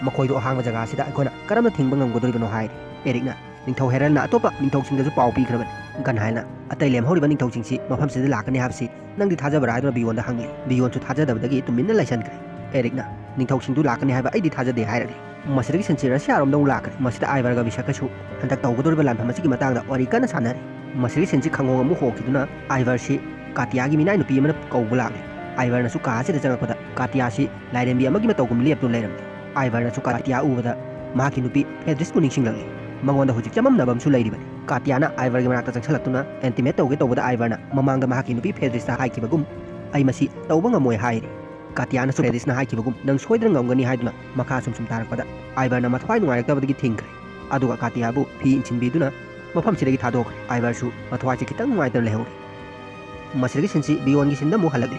ꯃꯈꯣꯏꯗꯣ ꯑꯍꯥꯡꯕ ꯖꯒꯥꯁꯤꯗ ꯑꯩꯈꯣꯏꯅ ꯀꯔꯝꯅ ꯊꯤꯡꯕ ꯉꯝꯒꯗꯧꯔꯤꯕꯅꯣ?" ꯍꯥꯏꯔꯤ꯫ ꯑꯦꯔꯤꯛꯅ, "ꯅꯤꯡꯊꯧ ꯍꯦꯔꯜꯅ ꯑꯇꯣꯞꯄ ꯅꯤꯡꯊꯧꯁꯤꯡꯗꯁꯨ ꯄꯥꯎ ꯄꯤꯈ꯭ꯔꯕꯅꯤ꯫" ꯒꯟꯍꯥꯏꯜꯅ, "ꯑꯇꯩ ꯂꯦꯝꯍꯧꯔꯤꯕ ꯅꯤꯡꯊꯧꯁꯤꯡꯁꯤ ꯃꯐꯝꯁꯤꯗ ꯂꯥꯛꯀꯅꯤ ꯍꯥꯏꯕꯁꯤ ꯅꯪꯗꯤ ꯊꯥꯖꯕ꯭ꯔꯥ?" ꯍꯥꯏꯗꯨꯅ ꯕꯤꯌꯣꯟꯗ ꯍꯪꯂꯤ꯫ ꯕꯤꯌꯣꯟꯁꯨ ꯊꯥꯖꯗꯕꯗꯒꯤ ꯇꯨꯃꯤꯟꯅ ꯂꯩꯁꯟꯈ꯭ꯔꯦ꯫ ꯑꯦꯔꯤꯛꯅ, "ꯅꯤꯡꯊꯧꯁꯤꯡꯗꯨ ꯂꯥꯛꯀꯅꯤ ꯍꯥꯏꯕ ꯑꯩꯗꯤ ꯊꯥꯖꯗꯦ" ꯍꯥꯏꯔꯛꯂꯤ꯫ ꯃꯁꯤꯗꯒꯤ ꯁꯤꯟꯁꯤ ꯔꯁꯤꯌꯥꯔꯣꯝꯗ ꯑꯃꯨꯛ ꯂꯥꯛꯈ꯭ꯔꯦ꯫ ꯃꯁꯤꯗ ꯑꯥꯏꯚꯔꯒ ꯚꯤꯁꯛꯀꯁꯨ ꯍꯟꯗꯛ ꯇꯧꯒꯗꯧꯔꯤꯕ ꯂꯥꯟꯐꯝ ꯑꯁꯤꯒꯤ ꯃꯇꯥꯡꯗ ꯋꯥꯔꯤ ꯀꯟꯅ ꯁꯥꯟꯅꯔꯤ꯫ ꯃꯁꯤꯗꯒꯤ ꯁꯤꯟꯁꯤ ꯈꯪꯍꯣꯡ ꯑꯃꯨꯛ ꯍꯣꯡꯈꯤꯗꯨꯅ ꯑꯥꯏꯚꯔꯁꯤ ꯀꯥꯇꯤꯌꯥꯒꯤ ꯃꯤꯅꯥꯏ ꯅꯨꯄꯤ ꯑꯃꯅ ꯀꯧꯕ ꯂꯥꯛꯂꯤ꯫ ꯑꯥꯏꯚꯔꯅꯁꯨ ꯀꯥ ꯑꯁꯤꯗ ꯆꯪꯉꯛꯄꯗ ꯀꯥꯇꯤꯌꯥꯁꯤ ꯂꯥꯏꯔꯦꯝꯕꯤ ꯑꯃꯒꯤ ꯃꯇꯧꯒꯨꯝ ꯂꯦꯞꯇꯨꯅ ꯂꯩꯔꯝꯂꯤ꯫ ꯑꯥꯏꯚꯔꯅꯁꯨ ꯀꯥꯇꯤꯌꯥ ꯎꯕꯗ ꯃꯍꯥꯛꯀꯤ ꯅꯨꯄꯤ ꯐꯦꯗ꯭ꯔꯤꯁꯄꯨ ꯅꯤꯡꯁꯤꯡꯂꯛꯂꯤ꯫ ꯃꯉꯣꯟꯗ ꯍꯧꯖꯤꯛ ꯆꯃꯝꯅꯕ ꯑꯃꯁꯨ ꯂꯩꯔꯤꯕꯅꯤ꯫ ꯀꯥꯇꯤꯌꯥꯅ ꯑꯥꯏꯚꯔꯒꯤ ꯃꯅꯥꯛꯇ ꯆꯪꯁꯤꯜꯂꯛꯇꯨꯅ ꯑꯦꯟꯇꯤꯃꯦꯠ ꯇꯧꯒꯦ ꯇꯧꯕꯗ ꯑꯥꯏꯚꯔꯅ ꯃꯃꯥꯡꯗ ꯃꯍꯥꯛꯀꯤ ꯅꯨꯄꯤ ꯐꯦꯗ꯭ꯔꯤꯁꯇ ꯍꯥꯏꯈꯤꯕꯒꯨꯝ, "ꯑꯩ ꯃꯁꯤ ꯇꯧꯕ ꯉꯝꯃꯣꯏ" ꯍꯥꯏꯔꯤ꯫ ꯀꯥꯇꯤꯌꯥꯅꯁꯨ ꯐ꯭ꯔꯦꯗꯤꯁꯅ ꯍꯥꯏꯈꯤꯕꯒꯨꯝ ꯅꯪ ꯁꯣꯏꯗꯅ ꯉꯝꯒꯅꯤ ꯍꯥꯏꯗꯨꯅ ꯃꯈꯥ ꯁꯨꯝ ꯁꯨꯝ ꯇꯥꯔꯛꯄꯗ ꯑꯥꯏꯕꯔꯅ ꯃꯊ꯭ꯋꯥꯏ ꯅꯨꯡꯉꯥꯏꯔꯛꯇꯕꯗꯒꯤ ꯊꯤꯡꯈ꯭ꯔꯦ꯫ ꯑꯗꯨꯒ ꯀꯥꯇꯤꯌꯥꯕꯨ ꯐꯤ ꯏꯟꯁꯤꯟꯕꯤꯗꯨꯅ ꯃꯐꯝꯁꯤꯗꯒꯤ ꯊꯥꯗꯣꯛꯈ꯭ꯔꯦ꯫ ꯑꯥꯏꯕꯔꯁꯨ ꯃꯊ꯭ꯋꯥꯏꯁꯦ ꯈꯤꯇꯪ ꯅꯨꯡꯉꯥꯏꯇꯅ ꯂꯩꯍꯧꯔꯦ꯫ ꯃꯁꯤꯗꯒꯤ ꯁꯤꯟꯁꯤ ꯕꯤꯌꯣꯟꯒꯤ ꯁꯤꯟꯗ ꯑꯃꯨꯛ ꯍꯜꯂꯛꯂꯦ꯫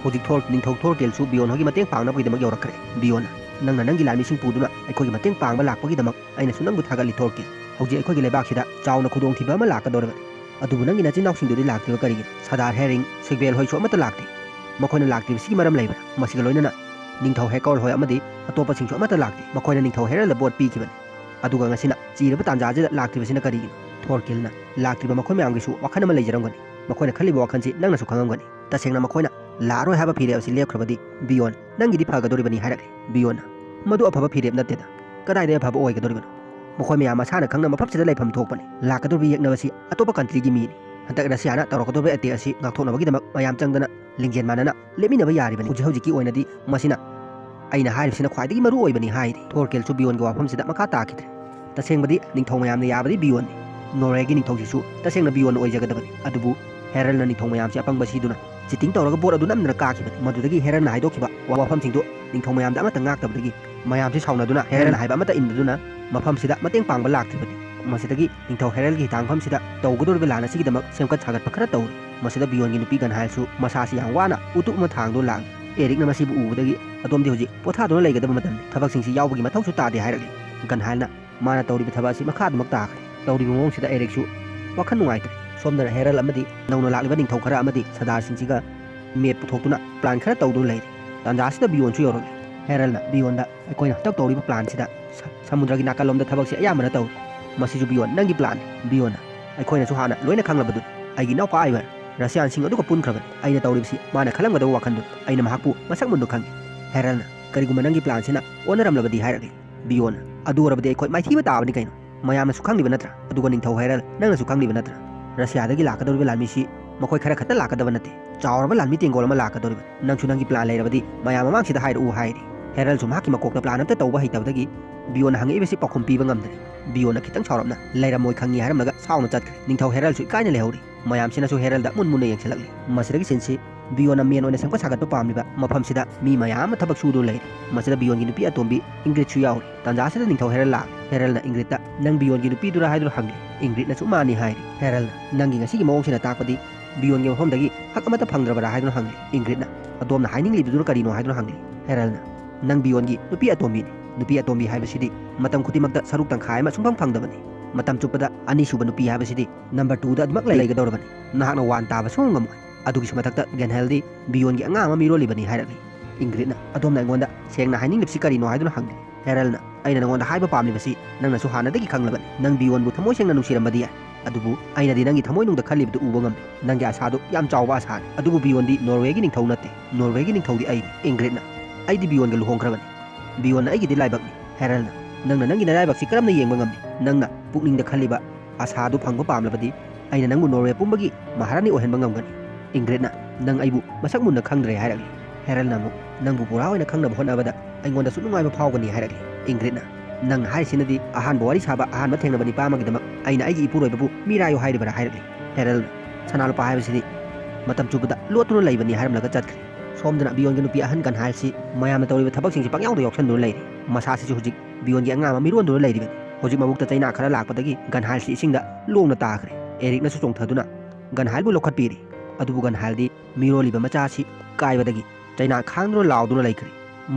ꯍꯧꯖꯤꯛ ꯊꯣꯔ ꯅꯤꯡꯊꯧ ꯊꯣꯔꯀꯦꯜꯁꯨ ꯕꯤꯌꯣꯟ ꯍꯣꯏꯒꯤ ꯃꯇꯦꯡ ꯄꯥꯡꯅꯕꯒꯤꯗꯃꯛ ꯌꯧꯔꯛꯈ꯭ꯔꯦ꯫ ꯕꯤꯌꯣꯟꯅ, "ꯅꯪꯅ ꯅꯪꯒꯤ ꯂꯥꯟꯃꯤꯁꯤꯡ ꯄꯨꯗꯨꯅ ꯑꯩꯈꯣꯏꯒꯤ ꯃꯇꯦꯡ ꯄꯥꯡꯕ ꯂꯥꯛꯄꯒꯤꯗꯃꯛ ꯑꯩꯅꯁꯨ ꯅꯪꯕꯨ ꯊꯥꯒꯠꯂꯤ ꯊꯣꯔꯀꯦꯜ꯫ ꯍꯧꯖꯤꯛ ꯑꯩꯈꯣꯏꯒꯤ ꯂꯩꯕꯥꯛꯁꯤꯗ ꯆꯥꯎꯅ ꯈꯨꯗꯣꯡꯊꯤꯕ ꯑꯃ ꯂꯥꯛꯀꯗꯧꯔꯕꯅꯤ꯫ ꯑꯗꯨꯕꯨ ꯅꯪꯒꯤ ꯅꯆꯤꯟ ꯅꯥꯎꯁꯤꯡꯗꯨꯗꯤ ꯂꯥꯛꯇ꯭ꯔꯤꯕ ꯀꯔꯤꯒꯤꯅꯣ? ꯁꯥꯗꯥꯔ ꯍꯦꯔꯤꯡ, ꯁꯤꯒꯕꯦꯜ ꯍꯣꯏꯁꯨ ꯑꯃꯠꯇ ꯂꯥꯛꯇꯦ꯫ ꯃꯈꯣꯏꯅ ꯂꯥꯛꯇ꯭ꯔꯤꯕꯁꯤꯒꯤ ꯃꯔꯝ ꯂꯩꯕ꯭ꯔꯥ? ꯃꯁꯤꯒ ꯂꯣꯏꯅꯅ ꯅꯤꯡꯊꯧ ꯍꯦꯀꯣꯔ ꯍꯣꯏ ꯑꯃꯗꯤ ꯑꯇꯣꯞꯄꯁꯤꯡꯁꯨ ꯑꯃꯠꯇ ꯂꯥꯛꯇꯦ꯫ ꯃꯈꯣꯏꯅ ꯅꯤꯡꯊꯧ ꯍꯦꯔꯜꯗ ꯚꯣꯠ ꯄꯤꯈꯤꯕꯅꯤ꯫ ꯑꯗꯨꯒ ꯉꯁꯤꯅ ꯆꯤꯔꯕ ꯇꯥꯟꯖꯥꯁꯤꯗ ꯂꯥꯛꯇ꯭ꯔꯤꯕꯁꯤꯅ ꯀꯔꯤꯒꯤꯅꯣ?" ꯊꯣꯔꯀꯦꯜꯅ, "ꯂꯥꯛꯇ꯭ꯔꯤꯕ ꯃꯈꯣꯏ ꯃꯌꯥꯝꯒꯤꯁꯨ ꯋꯥꯈꯜ ꯑꯃ ꯂꯩꯖꯔꯝꯒꯅꯤ꯫ ꯃꯈꯣꯏꯅ ꯈꯜꯂꯤꯕ ꯋꯥꯈꯜꯁꯤ ꯅꯪꯅꯁꯨ ꯈꯪꯉꯝꯒꯅꯤ꯫ ꯇꯁꯦꯡꯅ ꯃꯈꯣꯏꯅ ꯂꯥꯛꯑꯔꯣꯏ ꯍꯥꯏꯕ ꯐꯤꯔꯦꯞ ꯑꯁꯤ ꯂꯦꯞꯈ꯭ꯔꯕꯗꯤ, ꯕꯤꯌꯣꯟ, ꯅꯪꯒꯤꯗꯤ ꯐꯒꯗꯧꯔꯤꯕꯅꯤ" ꯍꯥꯏꯔꯛꯂꯦ꯫ ꯕꯤꯌꯣꯟꯅ, "ꯃꯗꯨ ꯑꯐꯕ ꯐꯤꯔꯦꯞ ꯅꯠꯇꯦꯗ꯫ ꯀꯗꯥꯏꯗꯒꯤ ꯑꯐꯕ ꯑꯣꯏꯒꯗꯧꯔꯤꯕꯅꯣ? ꯃꯈꯣꯏ ꯃꯌꯥꯝ ꯃꯁꯥꯅ ꯈꯪꯅ ꯃꯐꯝꯁꯤꯗ ꯂꯩꯐꯝ ꯊꯣꯛꯄꯅꯤ꯫ ꯂꯥꯛꯀꯗꯧꯔꯤꯕ ꯌꯦꯛꯅꯕꯁꯤ ꯑꯇꯣꯞꯄ ꯀꯟꯇ꯭ꯔꯤꯒꯤ ꯃꯤꯅꯤ꯫ ꯍꯟꯗꯛ ꯔꯁꯤꯌꯥꯅ ꯇꯧꯔꯛꯀꯗꯧꯔꯤꯕ ꯑꯦꯇꯦꯛ ꯑꯁꯤ ꯉꯥꯛꯊꯣꯛꯅꯕꯒꯤꯗꯃꯛ ꯃꯌꯥꯝ ꯆꯪꯗꯅ ꯂꯤꯡꯖꯦꯜ ꯃꯥꯟꯅꯅ ꯂꯦꯞꯃꯤꯟꯅꯕ ꯌꯥꯔꯤꯕꯅꯤ꯫ ꯍꯧꯖꯤꯛ ꯍꯧꯖꯤꯛꯀꯤ ꯑꯣꯏꯅꯗꯤ ꯃꯁꯤꯅ ꯑꯩꯅ ꯍꯥꯏꯔꯤꯕꯁꯤꯅ ꯈ꯭ꯋꯥꯏꯗꯒꯤ ꯃꯔꯨ ꯑꯣꯏꯕꯅꯤ" ꯍꯥꯏꯔꯤ꯫ ꯊꯣꯔꯀꯦꯜꯁꯨ ꯕꯤꯌꯣꯟꯒꯤ ꯋꯥꯐꯝꯁꯤꯗ ꯃꯈꯥ ꯇꯥꯈꯤꯗ꯭ꯔꯦ꯫ ꯇꯁꯦꯡꯕꯗꯤ ꯅꯤꯡꯊꯧ ꯃꯌꯥꯝꯅ ꯌꯥꯕꯗꯤ ꯕꯤꯌꯣꯟꯅꯤ꯫ ꯅꯣꯔꯋꯦꯒꯤ ꯅꯤꯡꯊꯧꯁꯤꯁꯨ ꯇꯁꯦꯡꯅ ꯕꯤꯌꯣꯟꯅ ꯑꯣꯏꯖꯒꯗꯕꯅꯤ꯫ ꯑꯗꯨꯕꯨ ꯍꯦꯔꯜꯅ ꯅꯤꯡꯊꯧ ꯃꯌꯥꯝꯁꯤ ꯑꯄꯪꯕ ꯁꯤꯗꯨꯅ ꯆꯤꯇꯤꯡ ꯇꯧꯔꯒ ꯚꯣꯠ ꯑꯗꯨ ꯅꯝꯗꯅ ꯀꯥꯈꯤꯕꯅꯤ꯫ ꯃꯗꯨꯗꯒꯤ ꯍꯦꯔꯜꯅ ꯍꯥꯏꯗꯣꯛꯈꯤꯕ ꯋꯥꯐꯝꯁꯤꯡꯗꯨ ꯅꯤꯡꯊꯧ ꯃꯌꯥꯝꯗ ꯑꯃꯠꯇ ꯉꯥꯛꯇꯕꯗꯒꯤ ꯃꯌꯥꯝꯁꯤ ꯁꯥꯎꯅꯗꯨꯅ ꯍꯦꯔꯜꯅ ꯍꯥꯏꯕ ꯑꯃꯠꯇ ꯏꯟꯗꯗꯨꯅ ꯃꯐꯝꯁꯤꯗ ꯃꯇꯦꯡ ꯄꯥꯡꯕ ꯂꯥꯛꯇ꯭ꯔꯤꯕꯅꯤ꯫ ꯃꯁꯤꯗꯒꯤ ꯅꯤꯡꯊꯧ ꯍꯦꯔꯜꯒꯤ ꯍꯤꯊꯥꯡꯐꯝꯁꯤꯗ ꯇꯧꯒꯗꯧꯔꯤꯕ ꯂꯥꯟ ꯑꯁꯤꯒꯤꯗꯃꯛ ꯁꯦꯝꯒꯠ ꯁꯥꯒꯠꯄ ꯈꯔ ꯇꯧꯔꯤ꯫ ꯃꯁꯤꯗ ꯕꯤꯌꯣꯟꯒꯤ ꯅꯨꯄꯤ ꯒꯟꯍꯥꯏꯜꯁꯨ ꯃꯁꯥꯁꯤ ꯌꯥꯝ ꯋꯥꯅ ꯎꯇꯨꯞ ꯑꯃ ꯊꯥꯡꯗꯨꯅ ꯂꯥꯛꯂꯤ꯫ ꯑꯦꯔꯤꯛꯅ ꯃꯁꯤꯕꯨ ꯎꯕꯗꯒꯤ, "ꯑꯗꯣꯝꯗꯤ ꯍꯧꯖꯤꯛ ꯄꯣꯊꯥꯗꯨꯅ ꯂꯩꯒꯗꯕ ꯃꯇꯝꯅꯤ, ꯊꯕꯛꯁꯤꯡꯁꯤ ꯌꯥꯎꯕꯒꯤ ꯃꯊꯧꯁꯨ ꯇꯥꯗꯦ" ꯍꯥꯏꯔꯛꯂꯤ꯫ ꯒꯟꯍꯥꯏꯜꯅ ꯃꯥꯅ ꯇꯧꯔꯤꯕ ꯊꯕꯛ ꯑꯁꯤ ꯃꯈꯥ ꯑꯗꯨꯃꯛ ꯇꯥꯈ꯭ꯔꯦ꯫ ꯇꯧꯔꯤꯕ ꯃꯑꯣꯡꯁꯤꯗ ꯑꯦꯔꯤꯛꯁꯨ ꯋꯥꯈꯜ ꯅꯨꯡꯉꯥꯏꯇ꯭ꯔꯦ꯫ ꯁꯣꯝꯗꯅ ꯍꯦꯔꯜ ꯑꯃꯗꯤ ꯅꯧꯅ ꯂꯥꯛꯂꯤꯕ ꯅꯤꯡꯊꯧ ꯈꯔ ꯑꯃꯗꯤ ꯁꯔꯗꯥꯔꯁꯤꯡꯁꯤꯒ ꯃꯦꯞ ꯄꯨꯊꯣꯛꯇꯨꯅ ꯄ꯭ꯂꯥꯟ ꯈꯔ ꯇꯧꯗꯨꯅ ꯂꯩꯔꯤ꯫ ꯇꯥꯟꯖꯥꯁꯤꯗ ꯕꯤꯌꯣꯟꯁꯨ ꯌꯧꯔꯛꯂꯦ꯫ ꯍꯦꯔꯜꯅ ꯕꯤꯌꯣꯟꯗ, "ꯑꯩꯈꯣꯏꯅ ꯍꯟꯗꯛ ꯇꯧꯔꯤꯕ ꯄ꯭ꯂꯥꯟꯁꯤꯗ ꯁ-, ꯁꯃꯨꯗ꯭ꯔꯒꯤ ꯅꯥꯀꯜꯂꯣꯝꯗ ꯊꯕꯛꯁꯤ ꯑꯌꯥꯝꯕꯅ ꯇꯧꯔꯤ꯫ ꯃꯁꯤꯁꯨ ꯕꯤꯌꯣꯟ, ꯅꯪꯒꯤ ꯄ꯭ꯂꯥꯟꯅꯤ꯫" ꯕꯤꯌꯣꯟꯅ, "ꯑꯩꯈꯣꯏꯅꯁꯨ ꯍꯥꯟꯅ ꯂꯣꯏꯅ ꯈꯪꯂꯕꯗꯨꯅꯤ꯫ ꯑꯩꯒꯤ ꯏꯅꯥꯎꯄꯥ ꯑꯥꯏꯚꯔ ꯔꯁꯤꯌꯥꯟꯁꯤꯡ ꯑꯗꯨꯒ ꯄꯨꯟꯈ꯭ꯔꯕꯅꯤ꯫ ꯑꯩꯅ ꯇꯧꯔꯤꯕꯁꯤ ꯃꯥꯅ ꯈꯜꯂꯝꯒꯗꯕ ꯋꯥꯈꯜꯗꯨꯅꯤ꯫ ꯑꯩꯅ ꯃꯍꯥꯛꯄꯨ ꯃꯁꯛ ꯃꯨꯟꯅ ꯈꯪꯏ꯫" ꯍꯦꯔꯜꯅ, "ꯀꯔꯤꯒꯨꯝꯕ ꯅꯪꯒꯤ ꯄ꯭ꯂꯥꯟꯁꯤꯅ ꯑꯣꯟꯅꯔꯝꯂꯕꯗꯤ?" ꯍꯥꯏꯔꯛꯂꯤ꯫ ꯕꯤꯌꯣꯟꯅ, "ꯑꯗꯨ ꯑꯣꯏꯔꯕꯗꯤ ꯑꯩꯈꯣꯏ ꯃꯥꯏꯊꯤꯕ ꯇꯥꯕꯅꯤ ꯀꯩꯅꯣ? ꯃꯌꯥꯝꯅꯁꯨ ꯈꯪꯂꯤꯕ ꯅꯠꯇ꯭ꯔꯥ? ꯑꯗꯨꯒ ꯅꯤꯡꯊꯧ ꯍꯦꯔꯜ, ꯅꯪꯅꯁꯨ ꯈꯪꯂꯤꯕ ꯅꯠꯇ꯭ꯔꯥ? ꯔꯁꯤꯌꯥꯗꯒꯤ ꯂꯥꯛꯀꯗꯧꯔꯤꯕ ꯂꯥꯟꯃꯤꯁꯤ ꯃꯈꯣꯏ ꯈꯔ ꯈꯛꯇ ꯂꯥꯛꯀꯗꯕ ꯅꯠꯇꯦ꯫ ꯆꯥꯎꯔꯕ ꯂꯥꯟꯃꯤ ꯇꯦꯡꯒꯣꯜ ꯑꯃ ꯂꯥꯛꯀꯗꯧꯔꯤꯕꯅꯤ꯫ ꯅꯪꯁꯨ ꯅꯪꯒꯤ ꯄ꯭ꯂꯥꯟ ꯂꯩꯔꯕꯗꯤ ꯃꯌꯥꯝ ꯃꯃꯥꯡꯁꯤꯗ ꯍꯥꯏꯔꯛꯎ" ꯍꯥꯏꯔꯤ꯫ ꯍꯦꯔꯜꯁꯨ ꯃꯍꯥꯛꯀꯤ ꯃꯀꯣꯛꯇ ꯄ꯭ꯂꯥꯟ ꯑꯝꯇ ꯇꯧꯕ ꯍꯩꯇꯕꯗꯒꯤ ꯕꯤꯌꯣꯟꯅ ꯍꯪꯉꯛꯏꯕꯁꯤ ꯄꯥꯎꯈꯨꯝ ꯄꯤꯕ ꯉꯝꯗ꯭ꯔꯦ꯫ ꯕꯤꯌꯣꯟꯅ ꯈꯤꯇꯪ ꯁꯥꯎꯔꯞꯅ, "ꯂꯩꯔꯝꯃꯣꯏ ꯈꯪꯉꯤ" ꯍꯥꯏꯔꯝꯂꯒ ꯁꯥꯎꯅ ꯆꯠꯈ꯭ꯔꯦ꯫ ꯅꯤꯡꯊꯧ ꯍꯦꯔꯜꯁꯨ ꯏꯀꯥꯏꯅ ꯂꯩꯍꯧꯔꯤ꯫ ꯃꯌꯥꯝꯁꯤꯅꯁꯨ ꯍꯦꯔꯜꯗ ꯃꯨꯟ ꯃꯨꯟꯅ ꯌꯦꯡꯁꯤꯜꯂꯛꯂꯤ꯫ ꯃꯁꯤꯗꯒꯤ ꯁꯤꯟꯁꯤ ꯕꯤꯌꯣꯟꯅ ꯃꯦꯟ ꯑꯣꯏꯅ ꯁꯦꯝꯒꯠ ꯁꯥꯒꯠꯄ ꯄꯥꯝꯂꯤꯕ ꯃꯐꯝꯁꯤꯗ ꯃꯤ ꯃꯌꯥꯝ ꯑꯃ ꯊꯕꯛ ꯁꯨꯗꯨꯅ ꯂꯩꯔꯤ꯫ ꯃꯁꯤꯗ ꯕꯤꯌꯣꯟꯒꯤ ꯅꯨꯄꯤ ꯑꯇꯣꯝꯕꯤ ꯏꯪꯒ꯭ꯔꯤꯠꯁꯨ ꯌꯥꯎꯔꯤ꯫ ꯇꯥꯟꯖꯥꯁꯤꯗ ꯅꯤꯡꯊꯧ ꯍꯦꯔꯜ ꯂꯥꯛ꯫ ꯍꯦꯔꯜꯅ ꯏꯪꯒ꯭ꯔꯤꯠꯇ "ꯅꯪ ꯕꯤꯌꯣꯟꯒꯤ ꯅꯨꯄꯤꯗꯨꯔꯥ?" ꯍꯥꯏꯗꯨꯅ ꯍꯪꯂꯤ꯫ ꯏꯪꯒ꯭ꯔꯤꯠꯅꯁꯨ "ꯃꯥꯅꯤ" ꯍꯥꯏꯔꯤ꯫ ꯍꯦꯔꯜꯅ "ꯅꯪꯒꯤ ꯉꯁꯤꯒꯤ ꯃꯑꯣꯡꯁꯤꯅ ꯇꯥꯛꯄꯗꯤ ꯕꯤꯌꯣꯟꯒꯤ ꯃꯐꯝꯗꯒꯤ ꯍꯛ ꯑꯃꯠꯇ ꯐꯪꯗ꯭ꯔꯕꯔꯥ?" ꯍꯥꯏꯗꯨꯅ ꯍꯪꯂꯤ꯫ ꯏꯪꯒ꯭ꯔꯤꯠꯅ "ꯑꯗꯣꯝꯅ ꯍꯥꯏꯅꯤꯡꯂꯤꯕꯗꯨꯅ ꯀꯔꯤꯅꯣ?" ꯍꯥꯏꯗꯨꯅ ꯍꯪꯂꯤ꯫ ꯍꯦꯔꯜꯅ "ꯅꯪ ꯕꯤꯌꯣꯟꯒꯤ ꯅꯨꯄꯤ ꯑꯇꯣꯝꯕꯤꯅꯤ꯫ ꯅꯨꯄꯤ ꯑꯇꯣꯝꯕꯤ ꯍꯥꯏꯕꯁꯤꯗꯤ ꯃꯇꯝ ꯈꯨꯗꯤꯡꯃꯛꯇ ꯁꯔꯨꯛ ꯇꯪꯈꯥꯏ ꯑꯃ ꯁꯨꯡꯐꯪ ꯐꯪꯗꯕꯅꯤ꯫ ꯃꯇꯝ ꯆꯨꯞꯄꯗ ꯑꯅꯤꯁꯨꯕ ꯅꯨꯄꯤ ꯍꯥꯏꯕꯁꯤꯗꯤ ꯅꯝꯕꯔ ꯇꯨꯗ ꯑꯗꯨꯃꯛ ꯂꯩꯒꯗꯧꯔꯕꯅꯤ꯫ ꯅꯍꯥꯛꯅ ꯋꯥꯟ ꯇꯥꯕ ꯁꯨꯡꯉꯝ ꯉꯝꯃꯣꯏ꯫ ꯑꯗꯨꯒꯤꯁꯨ ꯃꯊꯛꯇ ꯒꯦꯟꯍꯦꯜꯗꯤ ꯕꯤꯌꯣꯟꯒꯤ ꯑꯉꯥꯡ ꯑꯃ ꯃꯤꯔꯣꯜꯂꯤꯕꯅꯤ" ꯍꯥꯏꯔꯛꯂꯤ꯫ ꯏꯪꯒ꯭ꯔꯤꯠꯅ "ꯑꯗꯣꯝꯅ ꯑꯩꯉꯣꯟꯗ ꯁꯦꯡꯅ ꯍꯥꯏꯅꯤꯡꯂꯤꯕꯁꯤ ꯀꯔꯤꯅꯣ?" ꯍꯥꯏꯗꯨꯅ ꯍꯪꯂꯤ꯫ ꯍꯦꯔꯜꯅ "ꯑꯩꯅ ꯅꯉꯣꯟꯗ ꯍꯥꯏꯕ ꯄꯥꯝꯂꯤꯕꯁꯤ ꯅꯪꯅꯁꯨ ꯍꯥꯟꯅꯗꯒꯤ ꯈꯪꯂꯕꯅꯤ꯫ ꯅꯪ ꯕꯤꯌꯣꯟꯕꯨ ꯊꯃꯣꯏ ꯁꯦꯡꯅ ꯅꯨꯡꯁꯤꯔꯝꯕꯗꯤ ꯌꯥꯏ, ꯑꯗꯨꯕꯨ ꯑꯩꯅꯗꯤ ꯅꯪꯒꯤ ꯊꯃꯣꯏꯅꯨꯡꯗ ꯈꯜꯂꯤꯕꯗꯨ ꯎꯕ ꯉꯝꯃꯤ꯫ ꯅꯪꯒꯤ ꯑꯁꯥꯗꯨ ꯌꯥꯝ ꯆꯥꯎꯕ ꯑꯁꯥꯅꯤ꯫ ꯑꯗꯨꯕꯨ ꯕꯤꯌꯣꯟꯗꯤ ꯅꯣꯔꯋꯦꯒꯤ ꯅꯤꯡꯊꯧ ꯅꯠꯇꯦ꯫ ꯅꯣꯔꯋꯦꯒꯤ ꯅꯤꯡꯊꯧꯗꯤ ꯑꯩꯅꯤ꯫" ꯏꯪꯒ꯭ꯔꯤꯠꯅ "ꯑꯩꯗꯤ ꯕꯤꯌꯣꯟꯒ ꯂꯨꯍꯣꯡꯈ꯭ꯔꯕꯅꯤ꯫ ꯕꯤꯌꯣꯟꯅ ꯑꯩꯒꯤꯗꯤ ꯂꯥꯏꯕꯛꯅꯤ꯫" ꯍꯦꯔꯜꯅ "ꯅꯪꯅ ꯅꯪꯒꯤ ꯅꯔꯥꯏꯕꯛꯁꯤ ꯀꯔꯝꯅ ꯌꯦꯡꯕ ꯉꯝꯃꯤ? ꯅꯪꯅ ꯄꯨꯛꯅꯤꯡꯗ ꯈꯜꯂꯤꯕ ꯑꯁꯥꯗꯨ ꯐꯪꯕ ꯄꯥꯝꯂꯕꯗꯤ ꯑꯩꯅ ꯅꯪꯕꯨ ꯅꯣꯔꯋꯦ ꯄꯨꯝꯕꯒꯤ ꯃꯍꯥꯔꯥꯅꯤ ꯑꯣꯏꯍꯟꯕ ꯉꯝꯒꯅꯤ꯫" ꯏꯪꯒ꯭ꯔꯤꯠꯅ "ꯅꯪ ꯑꯩꯕꯨ ꯃꯁꯛ ꯃꯨꯟꯅ ꯈꯪꯗ꯭ꯔꯦ" ꯍꯥꯏꯔꯛꯂꯤ꯫ ꯍꯦꯔꯜꯅ ꯑꯃꯨꯛ "ꯅꯪꯕꯨ ꯄꯨꯔꯥ ꯑꯣꯏꯅ ꯈꯪꯅꯕ ꯍꯣꯠꯅꯕꯗ ꯑꯩꯉꯣꯟꯗꯁꯨ ꯅꯨꯡꯉꯥꯏꯕ ꯐꯥꯎꯒꯅꯤ" ꯍꯥꯏꯔꯛꯂꯤ꯫ ꯏꯪꯒ꯭ꯔꯤꯠꯅ "ꯅꯪꯅ ꯍꯥꯏꯔꯤꯁꯤꯅꯗꯤ ꯑꯍꯥꯟꯕ ꯋꯥꯔꯤ ꯁꯥꯕ ꯑꯍꯥꯟꯕ ꯊꯦꯡꯅꯕ ꯅꯤꯄꯥ ꯑꯃꯒꯤꯗꯃꯛ ꯑꯩꯅ ꯑꯩꯒꯤ ꯏꯄꯨꯔꯣꯏꯕꯕꯨ ꯃꯤꯔꯥꯏꯌꯣ ꯍꯥꯏꯔꯤꯕꯔꯥ?" ꯍꯥꯏꯔꯛꯂꯤ꯫ ꯍꯦꯔꯜꯅ "ꯁꯅꯥ ꯂꯨꯄꯥ ꯍꯥꯏꯕꯁꯤꯗꯤ ꯃꯇꯝ ꯆꯨꯞꯄꯗ ꯂꯣꯠꯇꯨꯅ ꯂꯩꯕꯅꯤ" ꯍꯥꯏꯔꯝꯂꯒ ꯆꯠꯈ꯭ꯔꯦ꯫ ꯁꯣꯝꯗꯅ ꯕꯤꯌꯣꯟꯒꯤ ꯅꯨꯄꯤ ꯑꯍꯟ ꯒꯟꯍꯥꯏꯜꯁꯤ ꯃꯌꯥꯝꯅ ꯇꯧꯔꯤꯕ ꯊꯕꯛꯁꯤꯡꯁꯤ ꯄꯪꯌꯥꯎꯗ ꯌꯥꯎꯁꯟꯗꯨꯅ ꯂꯩꯔꯤ꯫ ꯃꯁꯥꯁꯤꯁꯨ ꯍꯧꯖꯤꯛ ꯕꯤꯌꯣꯟꯒꯤ ꯑꯉꯥꯡ ꯑꯃ ꯃꯤꯔꯣꯟꯗꯨꯅ ꯂꯩꯔꯤꯕꯅꯤ꯫ ꯍꯧꯖꯤꯛ ꯃꯕꯨꯛꯇ ꯆꯩꯅꯥ ꯈꯔ ꯂꯥꯛꯄꯗꯒꯤ ꯒꯟꯍꯥꯏꯜꯁꯤ ꯏꯁꯤꯡꯗ ꯂꯣꯡꯅ ꯇꯥꯈ꯭ꯔꯦ꯫ ꯑꯦꯔꯤꯛꯅꯁꯨ ꯆꯣꯡꯊꯗꯨꯅ ꯒꯟꯍꯥꯏꯜꯕꯨ ꯂꯧꯈꯠꯄꯤꯔꯤ꯫ ꯑꯗꯨꯕꯨ ꯒꯟꯍꯥꯏꯜꯗꯤ ꯃꯤꯔꯣꯜꯂꯤꯕ ꯃꯆꯥꯁꯤ ꯀꯥꯏꯕꯗꯒꯤ ꯆꯩꯅꯥ ꯈꯥꯡꯗꯨꯅ ꯂꯥꯎꯗꯨꯅ ꯂꯩꯈ꯭ꯔꯦ꯫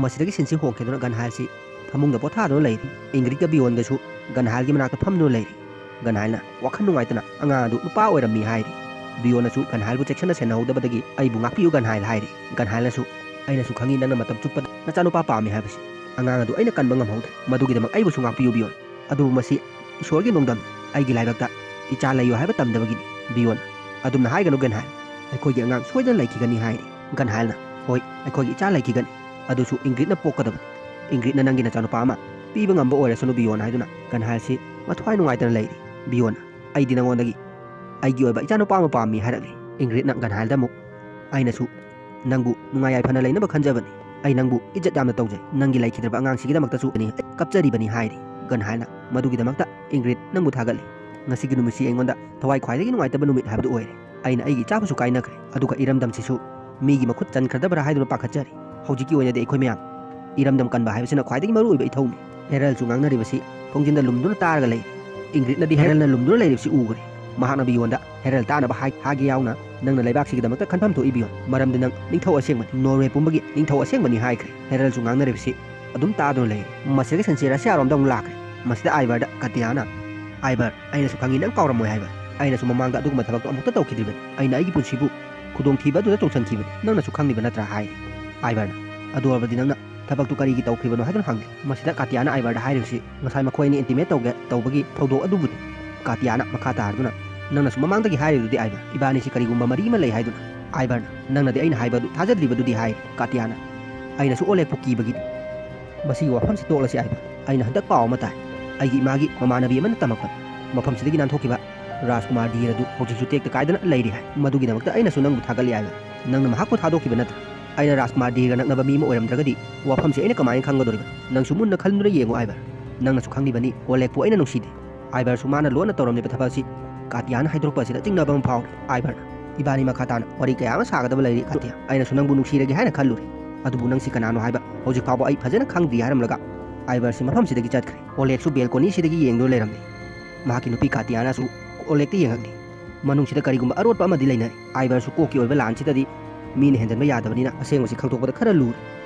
ꯃꯁꯤꯗꯒꯤ ꯁꯤꯟꯁꯤ ꯍꯣꯡꯈꯤꯗꯨꯅ ꯒꯟꯍꯥꯏꯜꯁꯤ ꯐꯃꯨꯡꯗ ꯄꯣꯊꯥꯗꯨꯅ ꯂꯩꯔꯤ꯫ ꯏꯪꯒ꯭ꯔꯤꯠꯀ ꯕꯤꯌꯣꯟꯒꯁꯨ ꯒꯟꯍꯥꯏꯜꯒꯤ ꯃꯅꯥꯛꯇ ꯐꯝꯗꯨꯅ ꯂꯩꯔꯤ꯫ ꯒꯟꯍꯥꯏꯜꯅ ꯋꯥꯈꯜ ꯅꯨꯡꯉꯥꯏꯇꯅ "ꯑꯉꯥꯡ ꯑꯗꯨ ꯅꯨꯄꯥ ꯑꯣꯏꯔꯝꯃꯤ" ꯍꯥꯏꯔꯤ꯫ ꯕꯤꯌꯣꯟꯅꯁꯨ ꯒꯟꯍꯥꯏꯜꯕꯨ ꯆꯦꯛꯁꯤꯟꯅ ꯁꯦꯟꯅꯍꯧꯗꯕꯗꯒꯤ "ꯑꯩꯕꯨ ꯉꯥꯛꯄꯤꯌꯨ ꯒꯟꯍꯥꯏꯜ" ꯍꯥꯏꯔꯤ꯫ ꯒꯟꯍꯥꯏꯜꯅꯁꯨ "ꯑꯩꯅꯁꯨ ꯈꯪꯉꯤ ꯅꯪꯅ ꯃꯇꯝ ꯆꯨꯞꯄꯗ ꯅꯆꯥꯅꯨꯄꯥ ꯄꯥꯝꯃꯤ ꯍꯥꯏꯕꯁꯤ꯫ ꯑꯉꯥꯡ ꯑꯗꯨ ꯑꯩꯅ ꯀꯟꯕ ꯉꯝꯍꯧꯗ꯭ꯔꯦ꯫ ꯃꯗꯨꯒꯤꯗꯃꯛ ꯑꯩꯕꯨꯁꯨ ꯉꯥꯛꯄꯤꯌꯨ ꯕꯤꯌꯣꯟ꯫ ꯑꯗꯨꯕꯨ ꯃꯁꯤ ꯏꯁꯣꯔꯒꯤ ꯅꯣꯡꯗꯝ꯫ ꯑꯩꯒꯤ ꯂꯥꯏꯕꯛꯇ ꯏꯆꯥ ꯂꯩꯌꯨ ꯍꯥꯏꯕ ꯇꯝꯗꯕꯒꯤꯅꯤ ꯕꯤꯌꯣꯟ꯫ ꯑꯗꯨꯝꯅ ꯍꯥꯏꯒꯅꯨ ꯒꯟꯍꯥꯏꯜ꯫ ꯑꯩꯈꯣꯏꯒꯤ ꯑꯉꯥꯡ ꯁꯣꯏꯗꯅ ꯂꯩꯈꯤꯒꯅꯤ" ꯍꯥꯏꯔꯤ꯫ ꯒꯟꯍꯥꯏꯜꯅ "ꯍꯣꯏ, ꯑꯩꯈꯣꯏꯒꯤ ꯏꯆꯥ ꯂꯩꯈꯤꯒꯅꯤ꯫ ꯑꯗꯨꯁꯨ ꯏꯪꯒ꯭ꯔꯤꯠꯅ ꯄꯣꯛꯀꯗꯕꯅꯤ꯫ ꯏꯪꯒ꯭ꯔꯤꯠꯅ ꯅꯪꯒꯤ ꯅꯆꯥꯅꯨꯄꯥ ꯑꯃ ꯄꯤꯕ ꯉꯝꯕ ꯑꯣꯏꯔꯁꯅꯨ ꯕꯤꯌꯣꯟ" ꯍꯥꯏꯗꯨꯅ ꯒꯟꯍꯥꯏꯜꯁꯤ ꯃꯊ꯭ꯋꯥꯏ ꯅꯨꯡꯉꯥꯏꯇꯅ ꯂꯩꯔꯤ꯫ ꯕꯤꯌꯣꯟꯅ "ꯑꯩꯗꯤ ꯅꯉꯣꯟꯗꯒꯤ ꯑꯩꯒꯤ ꯑꯣꯏꯕ ꯏꯆꯥꯅꯨꯄꯥ ꯑꯃ ꯄꯥꯝꯃꯤ" ꯍꯥꯏꯔꯛꯂꯤ꯫ ꯏꯪꯒ꯭ꯔꯤꯠꯅ ꯒꯟꯍꯥꯏꯜꯗ ꯑꯃꯨꯛ "ꯑꯩꯅꯁꯨ ꯅꯪꯕꯨ ꯅꯨꯡꯉꯥꯏ ꯌꯥꯏꯐꯅ ꯂꯩꯅꯕ ꯈꯟꯖꯕꯅꯤ꯫ ꯑꯩ ꯅꯪꯕꯨ ꯏꯖꯠ ꯌꯥꯝꯅ ꯇꯧꯖꯩ꯫ ꯅꯪꯒꯤ ꯂꯩꯈꯤꯗ꯭ꯔꯕ ꯑꯉꯥꯡꯁꯤꯒꯤꯗꯃꯛꯇꯁꯨ ꯑꯩ ꯀꯞꯆꯔꯤꯕꯅꯤ" ꯍꯥꯏꯔꯤ꯫ ꯒꯟꯍꯥꯏꯜꯅ "ꯃꯗꯨꯒꯤꯗꯃꯛꯇ ꯏꯪꯒ꯭ꯔꯤꯠ ꯅꯪꯕꯨ ꯊꯥꯒꯠꯂꯤ꯫ ꯉꯁꯤꯒꯤ ꯅꯨꯃꯤꯠꯁꯤ ꯑꯩꯉꯣꯟꯗ ꯊꯋꯥꯏ ꯈ꯭ꯋꯥꯏꯗꯒꯤ ꯅꯨꯡꯉꯥꯏꯇꯕ ꯅꯨꯃꯤꯠ ꯍꯥꯏꯕꯗꯨ ꯑꯣꯏꯔꯦ꯫ ꯑꯩꯅ ꯑꯩꯒꯤ ꯏꯆꯥꯕꯨꯁꯨ ꯀꯥꯏꯅꯈ꯭ꯔꯦ꯫ ꯑꯗꯨꯒ ꯏꯔꯝꯗꯝꯁꯤꯁꯨ ꯃꯤꯒꯤ ꯃꯈꯨꯠ ꯆꯟꯈ꯭ꯔꯗꯕ꯭ꯔꯥ ꯍꯥꯏꯗꯨꯅ ꯄꯥꯈꯠꯆꯔꯤ꯫ ꯍꯧꯖꯤꯛꯀꯤ ꯑꯣꯏꯅꯗꯤ ꯑꯩꯈꯣꯏ ꯃꯌꯥꯝ ꯏꯔꯝꯗꯝ ꯀꯟꯕ ꯍꯥꯏꯕꯁꯤꯅ ꯈ꯭ꯋꯥꯏꯗꯒꯤ ꯃꯔꯨꯑꯣꯏꯕ ꯏꯊꯧꯅꯤ꯫ ꯍꯦꯔꯜꯁꯨ ꯉꯥꯡꯅꯔꯤꯕꯁꯤ ꯊꯣꯡꯖꯤꯟꯗ ꯂꯨꯝꯗꯨꯅ ꯇꯥꯔꯒ ꯂꯩꯔꯤ꯫ ꯏꯪꯒ꯭ꯔꯤꯠꯅꯗꯤ ꯍꯦꯔꯜꯅ ꯂꯨꯝꯗꯨꯅ ꯂꯩꯔꯤꯕꯁꯤ ꯎꯈ꯭ꯔꯦ꯫ ꯃꯍꯥꯛꯅ ꯕꯤꯌꯣꯟꯗ ꯍꯦꯔꯜ ꯇꯥꯅꯕ ꯍꯥꯏ-, ꯍꯥꯒꯦ ꯌꯥꯎꯅ, "ꯅꯪꯅ ꯂꯩꯕꯥꯛꯁꯤꯒꯤꯗꯃꯛꯇ ꯈꯟꯐꯝ ꯊꯣꯛꯏ ꯕꯤꯌꯣꯟ, ꯃꯔꯝꯗꯤ ꯅꯪ ꯅꯤꯡꯊꯧ ꯑꯁꯦꯡꯕꯅꯤ, ꯅꯣꯔꯋꯦ ꯄꯨꯝꯕꯒꯤ ꯅꯤꯡꯊꯧ ꯑꯁꯦꯡꯕꯅꯤ" ꯍꯥꯏꯈ꯭ꯔꯦ꯫ ꯍꯦꯔꯜꯁꯨ ꯉꯥꯡꯅꯔꯤꯕꯁꯤ ꯑꯗꯨꯝ ꯇꯥꯗꯨꯅ ꯂꯩꯔꯦ꯫ ꯃꯁꯤꯗꯒꯤ ꯁꯟꯁꯦ ꯔꯁꯤꯌꯥꯔꯣꯝꯗ ꯑꯃꯨꯛ ꯂꯥꯛꯈ꯭ꯔꯦ꯫ ꯃꯁꯤꯗ ꯑꯥꯏꯕꯔꯗ ꯀꯥꯇꯤꯌꯥꯅ, "ꯑꯥꯏꯕꯔ, ꯑꯩꯅꯁꯨ ꯈꯪꯉꯤ ꯅꯪ ꯀꯥꯎꯔꯝꯃꯣꯏ ꯍꯥꯏꯕ꯫ ꯑꯩꯅꯁꯨ ꯃꯃꯥꯡꯗ ꯑꯗꯨꯒꯨꯝꯕ ꯊꯕꯛꯇꯣ ꯑꯃꯨꯛꯇ ꯇꯧꯈꯤꯗ꯭ꯔꯤꯕꯅꯤ꯫ ꯑꯩꯅ ꯑꯩꯒꯤ ꯄꯨꯟꯁꯤꯕꯨ ꯈꯨꯗꯣꯡꯊꯤꯕ ꯑꯗꯨꯗ ꯇꯣꯡꯁꯟꯈꯤꯕꯅꯤ꯫ ꯅꯪꯅꯁꯨ ꯈꯪꯂꯤꯕ ꯅꯠꯇ꯭ꯔꯥ?" ꯍꯥꯏꯔꯦ꯫ ꯑꯥꯏꯕꯔꯅ, "ꯑꯗꯨ ꯑꯣꯏꯔꯕꯗꯤ ꯅꯪꯅ ꯊꯕꯛꯇꯨ ꯀꯔꯤꯒꯤ ꯇꯧꯈ꯭ꯔꯤꯕꯅꯣ?" ꯍꯥꯏꯗꯨꯅ ꯍꯪꯂꯦ꯫ ꯃꯁꯤꯗ ꯀꯥꯇꯤꯌꯥꯅ ꯑꯥꯏꯕꯔꯗ ꯍꯥꯏꯔꯤꯕꯁꯤ ꯉꯁꯥꯏ ꯃꯈꯣꯏ ꯑꯅꯤ ꯏꯟꯇꯤꯃꯦꯠ ꯇꯧꯒꯦ ꯇꯧꯕꯒꯤ ꯊꯧꯗꯣꯛ ꯑꯗꯨꯕꯨꯅꯤ꯫ ꯀꯥꯇꯤꯌꯥꯅ ꯃꯈꯥ ꯇꯥꯔꯗꯨꯅ, "ꯅꯪꯅꯁꯨ ꯃꯃꯥꯡꯗꯒꯤ ꯍꯥꯏꯔꯤꯕꯗꯨꯗꯤ ꯑꯥꯏꯕꯔ, ꯏꯕꯥꯅꯤꯁꯤ ꯀꯔꯤꯒꯨꯝꯕ ꯃꯔꯤ ꯑꯃ ꯂꯩ ꯍꯥꯏꯗꯨꯅ?" ꯑꯥꯏꯕꯔꯅ, "ꯅꯪꯅꯗꯤ ꯑꯩꯅ ꯍꯥꯏꯕ ꯑꯗꯨ ꯊꯥꯖꯗ꯭ꯔꯤꯕꯗꯨꯗꯤ?" ꯍꯥꯏꯔꯦ꯫ ꯀꯥꯇꯤꯌꯥꯅ, "ꯑꯩꯅꯁꯨ ꯑꯣꯂꯦꯛꯄꯨ ꯀꯤꯕꯒꯤꯅꯤ꯫ ꯃꯁꯤꯒꯤ ꯋꯥꯐꯝꯁꯤ ꯇꯣꯛꯂꯁꯤ ꯑꯥꯏꯕꯔ꯫ ꯑꯩꯅ ꯍꯟꯗꯛ ꯄꯥꯎ ꯑꯃ ꯇꯥꯏ꯫ ꯑꯩꯒꯤ ꯏꯃꯥꯒꯤ ꯃꯃꯥꯟꯅꯕꯤ ꯑꯃꯅ ꯇꯝꯃꯛꯄꯅꯤ꯫ ꯃꯐꯝꯁꯤꯗꯒꯤ ꯅꯥꯟꯊꯣꯛꯈꯤꯕ ꯔꯥꯖꯀꯨꯃꯥꯔ ꯙꯤꯔ ꯑꯗꯨ ꯍꯧꯖꯤꯛꯁꯨ ꯇꯦꯛꯇ ꯀꯥꯏꯗꯅ ꯂꯩꯔꯤ ꯍꯥꯏ꯫ ꯃꯗꯨꯒꯤꯗꯃꯛꯇ ꯑꯩꯅꯁꯨ ꯅꯪꯕꯨ ꯊꯥꯒꯠꯂꯤ ꯑꯥꯏꯕꯔ꯫ ꯅꯪꯅ ꯃꯍꯥꯛꯄꯨ ꯊꯥꯗꯣꯛꯈꯤꯕ ꯅꯠꯇ꯭ꯔꯥ? ꯑꯩꯅ ꯔꯥꯖꯀꯨꯃꯥꯔ ꯙꯤꯔꯒ ꯅꯛꯅꯕ ꯃꯤ ꯑꯃ ꯑꯣꯏꯔꯝꯗ꯭ꯔꯒꯗꯤ ꯋꯥꯐꯝꯁꯤ ꯑꯩꯅ ꯀꯃꯥꯏꯅ ꯈꯪꯒꯗꯧꯔꯤꯕ? ꯅꯪꯁꯨ ꯃꯨꯟꯅ ꯈꯟꯗꯨꯅ ꯌꯦꯡꯉꯨ ꯑꯥꯏꯕꯔ꯫ ꯅꯪꯅꯁꯨ ꯈꯪꯂꯤꯕꯅꯤ ꯑꯣꯂꯦꯛꯄꯨ ꯑꯩꯅ ꯅꯨꯡꯁꯤꯗꯦ꯫" ꯑꯥꯏꯕꯔꯁꯨ ꯃꯥꯅ ꯂꯣꯟꯅ ꯇꯧꯔꯝꯂꯤꯕ ꯊꯕꯛ ꯑꯁꯤ ꯀꯥꯇꯤꯌꯥꯅ ꯍꯥꯏꯗꯣꯔꯛꯄ ꯑꯁꯤꯗ ꯆꯤꯡꯅꯕ ꯑꯃ ꯐꯥꯎꯔꯦ꯫ ꯑꯥꯏꯕꯔꯅ, "ꯏꯕꯥꯅꯤ ꯃꯈꯥ ꯇꯥꯅ ꯋꯥꯔꯤ ꯀꯌꯥ ꯑꯃ ꯁꯥꯒꯗꯕ ꯂꯩꯔꯤ ꯀꯥꯇꯤꯌꯥ꯫ ꯑꯩꯅꯁꯨ ꯅꯪꯕꯨ ꯅꯨꯡꯁꯤꯔꯒꯦ ꯍꯥꯏꯅ ꯈꯜꯂꯨꯔꯦ꯫ ꯑꯗꯨꯕꯨ ꯅꯪꯁꯤ ꯀꯅꯥꯅꯣ ꯍꯥꯏꯕ ꯍꯧꯖꯤꯛ ꯐꯥꯎꯕ ꯑꯩ ꯐꯖꯅ ꯈꯪꯗ꯭ꯔꯤ" ꯍꯥꯏꯔꯝꯂꯒ ꯑꯥꯏꯕꯔꯁꯤ ꯃꯐꯝꯁꯤꯗꯒꯤ ꯆꯠꯈ꯭ꯔꯦ꯫ ꯑꯣꯂꯦꯛꯁꯨ ꯕꯦꯜꯀꯣꯅꯤꯁꯤꯗꯒꯤ ꯌꯦꯡꯗꯨꯅ ꯂꯩꯔꯝꯂꯦ꯫ ꯃꯍꯥꯛꯀꯤ ꯅꯨꯄꯤ ꯀꯥꯇꯤꯌꯥꯅꯁꯨ ꯑꯣꯂꯦꯛꯇ ꯌꯦꯡꯉꯛꯂꯤ꯫ ꯃꯅꯨꯡꯁꯤꯗ ꯀꯔꯤꯒꯨꯝꯕ ꯑꯔꯣꯠꯄ ꯑꯃꯗꯤ ꯂꯩꯅꯔꯤ꯫ ꯑꯥꯏꯕꯔꯁꯨ ꯀꯣꯛꯀꯤ ꯑꯣꯏꯕ ꯂꯥꯟꯁꯤꯗꯗꯤ ꯃꯤꯅ ꯍꯦꯟꯖꯟꯕ ꯌꯥꯗꯕꯅꯤꯅ ꯑꯁꯦꯡꯕꯁꯤ ꯈꯪꯗꯣꯛꯄꯗ ꯈꯔ ꯂꯨꯔꯦ꯫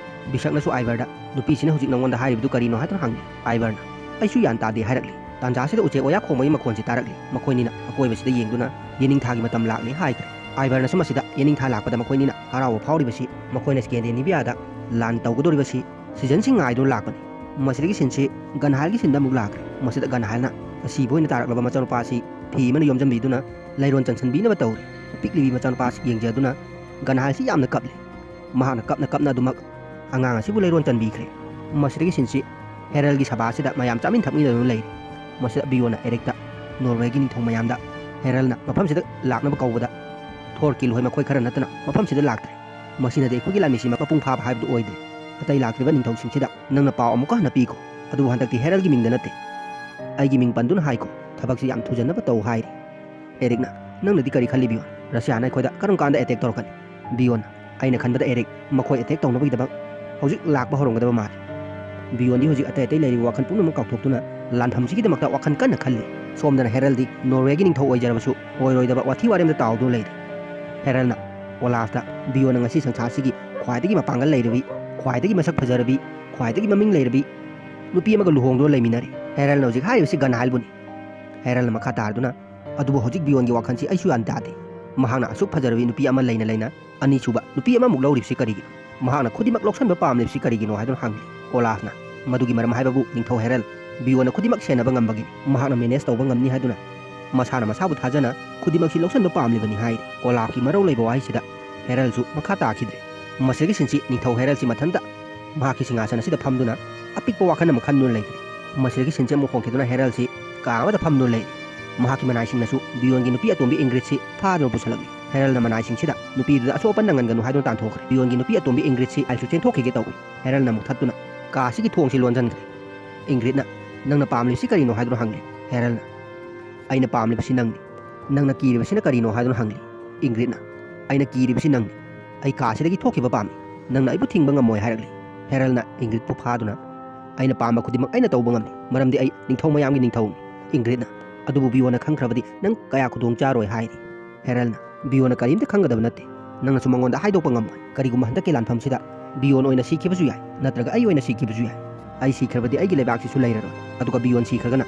ꯕꯤꯁꯛꯅꯁꯨ ꯑꯥꯏꯕꯔꯗ, "ꯅꯨꯄꯤꯁꯤꯅ ꯍꯧꯖꯤꯛ ꯅꯉꯣꯟꯗ ꯍꯥꯏꯔꯤꯕꯗꯨ ꯀꯔꯤꯅꯣ?" ꯍꯥꯏꯗꯨꯅ ꯍꯪꯉꯤ꯫ ꯑꯥꯏꯕꯔꯅ, "ꯑꯩꯁꯨ ꯒ꯭ꯌꯥꯟ ꯇꯥꯗꯦ" ꯍꯥꯏꯔꯛꯂꯤ꯫ ꯇꯥꯟꯖꯥꯁꯤꯗ ꯎꯆꯦꯛ ꯋꯥꯌꯥ ꯈꯣꯡꯕꯒꯤ ꯃꯈꯣꯟꯁꯤ ꯇꯥꯔꯛꯂꯤ꯫ ꯃꯈꯣꯏꯅꯤꯅ ꯑꯀꯣꯏꯕꯁꯤꯗ ꯌꯦꯡꯗꯨꯅ, "ꯌꯦꯅꯤꯡꯊꯥꯒꯤ ꯃꯇꯝ ꯂꯥꯛꯂꯦ" ꯍꯥꯏꯈ꯭ꯔꯦ꯫ ꯑꯥꯏꯕꯔꯅꯁꯨ ꯃꯁꯤꯗ ꯌꯦꯅꯤꯡꯊꯥ ꯂꯥꯛꯄꯗ ꯃꯈꯣꯏꯅꯤꯅ ꯍꯔꯥꯎꯕ ꯐꯥꯎꯔꯤꯕꯁꯤ ꯃꯈꯣꯏꯅ ꯁ꯭ꯀꯦꯟꯗꯤꯅꯦꯕꯤꯌꯥꯗ ꯂꯥꯟ ꯇꯧꯒꯗꯧꯔꯤꯕꯁꯤ ꯁꯤꯖꯟꯁꯤꯡ ꯉꯥꯏꯗꯨꯅ ꯂꯥꯛꯄꯅꯤ꯫ ꯃꯁꯤꯗꯒꯤ ꯁꯤꯟꯁꯤ ꯒꯟꯍꯥꯏꯜꯒꯤ ꯁꯤꯟꯗ ꯑꯃꯨꯛ ꯂꯥꯛꯈ꯭ꯔꯦ꯫ ꯃꯁꯤꯗ ꯒꯟꯍꯥꯏꯜꯅ ꯑꯁꯤꯕ ꯑꯣꯏꯅ ꯇꯥꯔꯛꯂꯕ ꯃꯆꯥꯅꯨꯄꯥ ꯑꯁꯤ ꯐꯤ ꯑꯃꯅ ꯌꯣꯝꯖꯟꯕꯤꯗꯨꯅ ꯂꯩꯔꯣꯟ ꯆꯟꯁꯟꯕꯤꯅꯕ ꯇꯧꯔꯤ꯫ ꯄꯤꯛꯂꯤꯕꯤ ꯃꯆꯥꯅꯨꯄꯥ ꯑꯁꯤ ꯌꯦꯡꯖꯗꯨꯅ ꯒꯟꯍꯥꯏꯜꯁꯤ ꯌꯥꯝꯅ ꯀꯞꯂꯤ꯫ ꯃꯍꯥꯛꯅ ꯀꯞꯅ ꯀꯞꯅ ꯑꯗꯨꯃꯛ ꯑꯉꯥꯡ ꯑꯁꯤꯕꯨ ꯂꯩꯔꯣꯟ ꯆꯟꯕꯤꯈ꯭ꯔꯦ꯫ ꯃꯁꯤꯗꯒꯤ ꯁꯤꯟꯁꯤ ꯍꯦꯔꯜꯒꯤ ꯁꯚꯥ ꯑꯁꯤꯗ ꯃꯌꯥꯝ ꯆꯥꯃꯤꯟ ꯊꯛꯃꯤꯟꯅꯗꯨꯅ ꯂꯩꯔꯤ꯫ ꯃꯁꯤꯗ ꯕꯤꯌꯣꯅ ꯑꯦꯔꯤꯛꯇ ꯅꯣꯔꯋꯦꯒꯤ ꯅꯤꯡꯊꯧ ꯃꯌꯥꯝꯗ ꯍꯦꯔꯜꯅ ꯃꯐꯝꯁꯤꯗ ꯂꯥꯛꯅꯕ ꯀꯧꯕꯗ ꯊꯣꯔꯀꯤꯜ ꯍꯣꯏ ꯃꯈꯣꯏ ꯈꯔ ꯅꯠꯇꯅ ꯃꯐꯝꯁꯤꯗ ꯂꯥꯛꯇ꯭ꯔꯦ꯫ ꯃꯁꯤꯅꯗꯤ ꯑꯩꯈꯣꯏꯒꯤ ꯂꯥꯟꯃꯤꯁꯤ ꯃꯄꯨꯡ ꯐꯥꯕ ꯍꯥꯏꯕꯗꯨ ꯑꯣꯏꯗ꯭ꯔꯦ꯫ ꯑꯇꯩ ꯂꯥꯛꯇ꯭ꯔꯤꯕ ꯅꯤꯡꯊꯧꯁꯤꯡꯁꯤꯗ ꯅꯪꯅ ꯄꯥꯎ ꯑꯃꯨꯛꯀ ꯍꯟꯅ ꯄꯤꯈꯣ꯫ ꯑꯗꯨꯕꯨ ꯍꯟꯗꯛꯇꯤ ꯍꯦꯔꯜꯒꯤ ꯃꯤꯡꯗ ꯅꯠꯇꯦ, ꯑꯩꯒꯤ ꯃꯤꯡ ꯄꯟꯗꯨꯅ ꯍꯥꯏꯈꯣ꯫ ꯊꯕꯛꯁꯤ ꯌꯥꯝ ꯊꯨꯖꯟꯅꯕ ꯇꯧ ꯍꯥꯏꯔꯤ꯫ ꯑꯦꯔꯤꯛꯅ, "ꯅꯪꯅꯗꯤ ꯀꯔꯤ ꯈꯜꯂꯤ ꯕꯤꯌꯣꯟ? ꯔꯁꯤꯌꯥꯅ ꯑꯩꯈꯣꯏꯗ ꯀꯔꯝ ꯀꯥꯟꯗ ꯑꯦꯇꯦꯛ ꯇꯧꯔꯛꯀꯅꯤ?" ꯕꯤꯌꯣꯟꯅ, ꯑꯩꯅ ꯈꯟꯕꯗ ꯑꯦꯔꯤꯛ ꯃꯈꯣꯏ ꯑꯦꯇꯦꯛ ꯇꯧꯅꯕꯒꯤꯗꯃꯛ ꯍꯧꯖꯤꯛ ꯂꯥꯛꯄ ꯍꯧꯔꯝꯒꯗꯕ ꯃꯥꯜꯂꯤ꯫ ꯕꯤꯌꯣꯟꯗꯤ ꯍꯧꯖꯤꯛ ꯑꯇꯩ ꯑꯇꯩ ꯂꯩꯔꯤꯕ ꯋꯥꯈꯜ ꯄꯨꯝꯅꯃꯛ ꯀꯥꯎꯊꯣꯛꯇꯨꯅ ꯂꯥꯟꯐꯝꯁꯤꯒꯤꯗꯃꯛꯇ ꯋꯥꯈꯜ ꯀꯟꯅ ꯈꯜꯂꯤ꯫ ꯁꯣꯝꯗꯅ ꯍꯦꯔꯜꯗꯤ ꯅꯣꯔꯋꯦꯒꯤ ꯅꯤꯡꯊꯧ ꯑꯣꯏꯖꯔꯕꯁꯨ ꯑꯣꯏꯔꯣꯏꯗꯕ ꯋꯥꯊꯤ ꯋꯥꯔꯦꯝꯗ ꯇꯥꯎꯗꯨꯅ ꯂꯩꯔꯤ꯫ ꯍꯦꯔꯜꯅ ꯑꯣꯂꯥꯐꯇ ꯕꯤꯌꯣꯟꯅ ꯉꯁꯤ ꯁꯪꯁꯥꯔꯁꯤꯒꯤ ꯈ꯭ꯋꯥꯏꯗꯒꯤ ꯃꯄꯥꯡꯒꯜ ꯂꯩꯔꯕꯤ, ꯈ꯭ꯋꯥꯏꯗꯒꯤ ꯃꯁꯛ ꯐꯖꯔꯕꯤ, ꯈ꯭ꯋꯥꯏꯗꯒꯤ ꯃꯃꯤꯡ ꯂꯩꯔꯕꯤ ꯅꯨꯄꯤ ꯑꯃꯒ ꯂꯨꯍꯣꯡꯗꯨꯅ ꯂꯩꯃꯤꯟꯅꯔꯤ꯫ ꯍꯦꯔꯜꯅ ꯍꯧꯖꯤꯛ ꯍꯥꯏꯔꯤꯕꯁꯤ ꯒꯟꯍꯥꯏꯜꯕꯨꯅꯤ꯫ ꯍꯦꯔꯜꯅ ꯃꯈꯥ ꯇꯥꯔꯗꯨꯅ, "ꯑꯗꯨꯕꯨ ꯍꯧꯖꯤꯛ ꯕꯤꯌꯣꯟꯒꯤ ꯋꯥꯈꯜꯁꯤ ꯑꯩꯁꯨ ꯌꯥꯟ ꯇꯥꯗꯦ꯫ ꯃꯍꯥꯛꯅ ꯑꯁꯨꯛ ꯐꯖꯔꯕꯤ ꯅꯨꯄꯤ ꯑꯃ ꯂꯩꯅ ꯂꯩꯅ ꯑꯅꯤꯁꯨꯕ ꯅꯨꯄꯤ ꯑꯃꯃꯨꯛ ꯂꯧꯔꯤꯕꯁꯤ ꯀꯔꯤꯒꯤꯅꯣ? ꯃꯍꯥꯛꯅ ꯈꯨꯗꯤꯡꯃꯛ ꯂꯧꯁꯟꯕ ꯄꯥꯝꯂꯤꯕꯁꯤ ꯀꯔꯤꯒꯤꯅꯣ?" ꯍꯥꯏꯗꯨꯅ ꯍꯪꯂꯤ꯫ ꯑꯣꯂꯥꯐꯅ, "ꯃꯗꯨꯒꯤ ꯃꯔꯝ ꯍꯥꯏꯕꯕꯨ ꯅꯤꯡꯊꯧ ꯍꯦꯔꯜ, ꯕꯤꯌꯣꯟꯅ ꯈꯨꯗꯤꯡꯃꯛ ꯁꯦꯟꯅꯕ ꯉꯝꯕꯒꯤꯅꯤ꯫ ꯃꯍꯥꯛꯅ ꯃꯦꯅꯦꯖ ꯇꯧꯕ ꯉꯝꯅꯤ ꯍꯥꯏꯗꯨꯅ ꯃꯁꯥꯅ ꯃꯁꯥꯕꯨ ꯊꯥꯖꯅ ꯈꯨꯗꯤꯡꯃꯛꯁꯤ ꯂꯧꯁꯟꯕ ꯄꯥꯝꯂꯤꯕꯅꯤ" ꯍꯥꯏꯔꯤ꯫ ꯑꯣꯂꯥꯐꯀꯤ ꯃꯔꯧ ꯂꯩꯕ ꯋꯥꯍꯩꯁꯤꯗ ꯍꯦꯔꯜꯁꯨ ꯃꯈꯥ ꯇꯥꯈꯤꯗ꯭ꯔꯦ꯫ ꯃꯁꯤꯗꯒꯤ ꯁꯤꯟꯁꯤ ꯅꯤꯡꯊꯧ ꯍꯦꯔꯜꯁꯤ ꯃꯊꯟꯇ ꯃꯍꯥꯛꯀꯤ ꯁꯤꯡꯍꯥꯁꯟ ꯑꯁꯤꯗ ꯐꯝꯗꯨꯅ ꯑꯄꯤꯛꯄ ꯋꯥꯈꯜ ꯑꯃ ꯈꯟꯗꯨꯅ ꯂꯩꯈ꯭ꯔꯦ꯫ ꯃꯁꯤꯗꯒꯤ ꯁꯤꯟꯁꯤ ꯑꯃꯨꯛ ꯍꯣꯡꯈꯤꯗꯨꯅ ꯍꯦꯔꯜꯁꯤ ꯀꯥ ꯑꯃꯗ ꯐꯝꯗꯨꯅ ꯂꯩꯔꯤ꯫ ꯃꯍꯥꯛꯀꯤ ꯃꯅꯥꯏꯁꯤꯡꯅꯁꯨ ꯕꯤꯌꯣꯟꯒꯤ ꯅꯨꯄꯤ ꯑꯇꯣꯝꯕꯤ ꯏꯪꯒ꯭ꯔꯤꯠꯁꯤ ꯐꯥꯗꯨꯅ ꯄꯨꯁꯜꯂꯛꯂꯤ꯫ ꯍꯦꯔꯜꯅ ꯃꯅꯥꯏꯁꯤꯡꯁꯤꯗ ꯅꯨꯄꯤꯗꯨꯗ ꯑꯁꯣꯛ ꯑꯄꯟ ꯅꯪꯍꯟꯒꯅꯨ ꯍꯥꯏꯗꯨꯅ ꯇꯥꯟꯊꯣꯛꯈ꯭ꯔꯦ꯫ ꯕꯤꯌꯣꯟꯒꯤ ꯅꯨꯄꯤ ꯑꯇꯣꯝꯕꯤ ꯏꯪꯒ꯭ꯔꯤꯠꯁꯤ ꯑꯩꯁꯨ ꯆꯦꯟꯊꯣꯛꯈꯤꯒꯦ ꯇꯧꯏ꯫ ꯍꯦꯔꯜꯅ ꯑꯃꯨꯛ ꯊꯠꯇꯨꯅ ꯀꯥ ꯑꯁꯤꯒꯤ ꯊꯣꯡꯁꯤ ꯂꯣꯟꯁꯤꯟꯈ꯭ꯔꯦ꯫ ꯏꯪꯒ꯭ꯔꯤꯠꯅ, "ꯅꯪꯅ ꯄꯥꯝꯂꯤꯕꯁꯤ ꯀꯔꯤꯅꯣ?" ꯍꯥꯏꯗꯨꯅ ꯍꯪꯂꯦ꯫ ꯍꯦꯔꯜꯅ, "ꯑꯩꯅ ꯄꯥꯝꯂꯤꯕꯁꯤ ꯅꯪꯅꯤ꯫ ꯅꯪꯅ ꯀꯤꯔꯤꯕꯁꯤꯅ ꯀꯔꯤꯅꯣ?" ꯍꯥꯏꯗꯨꯅ ꯍꯪꯂꯤ꯫ ꯏꯪꯒ꯭ꯔꯤꯠꯅ, "ꯑꯩꯅ ꯀꯤꯔꯤꯕꯁꯤ ꯅꯪꯅꯤ꯫ ꯑꯩ ꯀꯥ ꯑꯁꯤꯗꯒꯤ ꯊꯣꯛꯈꯤꯕ ꯄꯥꯝꯃꯤ꯫ ꯅꯪꯅ ꯑꯩꯕꯨ ꯊꯤꯡꯕ ꯉꯝꯃꯣꯏ" ꯍꯥꯏꯔꯛꯂꯤ꯫ ꯍꯦꯔꯜꯅ ꯏꯪꯒ꯭ꯔꯤꯠꯄꯨ ꯐꯥꯗꯨꯅ, "ꯑꯩꯅ ꯄꯥꯝꯕ ꯈꯨꯗꯤꯡꯃꯛ ꯑꯩꯅ ꯇꯧꯕ ꯉꯝꯃꯤ, ꯃꯔꯝꯗꯤ ꯑꯩ ꯅꯤꯡꯊꯧ ꯃꯌꯥꯝꯒꯤ ꯅꯤꯡꯊꯧꯅꯤ꯫" ꯏꯪꯒ꯭ꯔꯤꯠꯅ, "ꯑꯗꯨꯕꯨ ꯕꯤꯌꯣꯟꯅ ꯈꯪꯈ꯭ꯔꯕꯗꯤ ꯅꯪ ꯀꯌꯥ ꯈꯨꯗꯣꯡ ꯆꯥꯔꯣꯏ" ꯍꯥꯏꯔꯤ꯫ ꯍꯦꯔꯜꯅ, "ꯕꯤꯌꯣꯟꯅ ꯀꯔꯤꯝꯇ ꯈꯪꯒꯗꯕ ꯅꯠꯇꯦ꯫ ꯅꯪꯅꯁꯨ ꯃꯉꯣꯟꯗ ꯍꯥꯏꯗꯣꯛꯄ ꯉꯝꯃꯣꯏ꯫ ꯀꯔꯤꯒꯨꯝꯕ ꯍꯟꯗꯛꯀꯤ ꯂꯥꯟꯐꯝꯁꯤꯗ ꯕꯤꯌꯣꯟ ꯑꯣꯏꯅ ꯁꯤꯈꯤꯕꯁꯨ ꯌꯥꯏ, ꯅꯠꯇ꯭ꯔꯒ ꯑꯩ ꯑꯣꯏꯅ ꯁꯤꯈꯤꯕꯁꯨ ꯌꯥꯏ꯫ ꯑꯩ ꯁꯤꯈ꯭ꯔꯕꯗꯤ ꯑꯩꯒꯤ ꯂꯩꯕꯥꯛꯁꯤꯁꯨ ꯂꯩꯔꯔꯣꯏ꯫ ꯑꯗꯨꯒ ꯕꯤꯌꯣꯟ ꯁꯤꯈ꯭ꯔꯒꯅ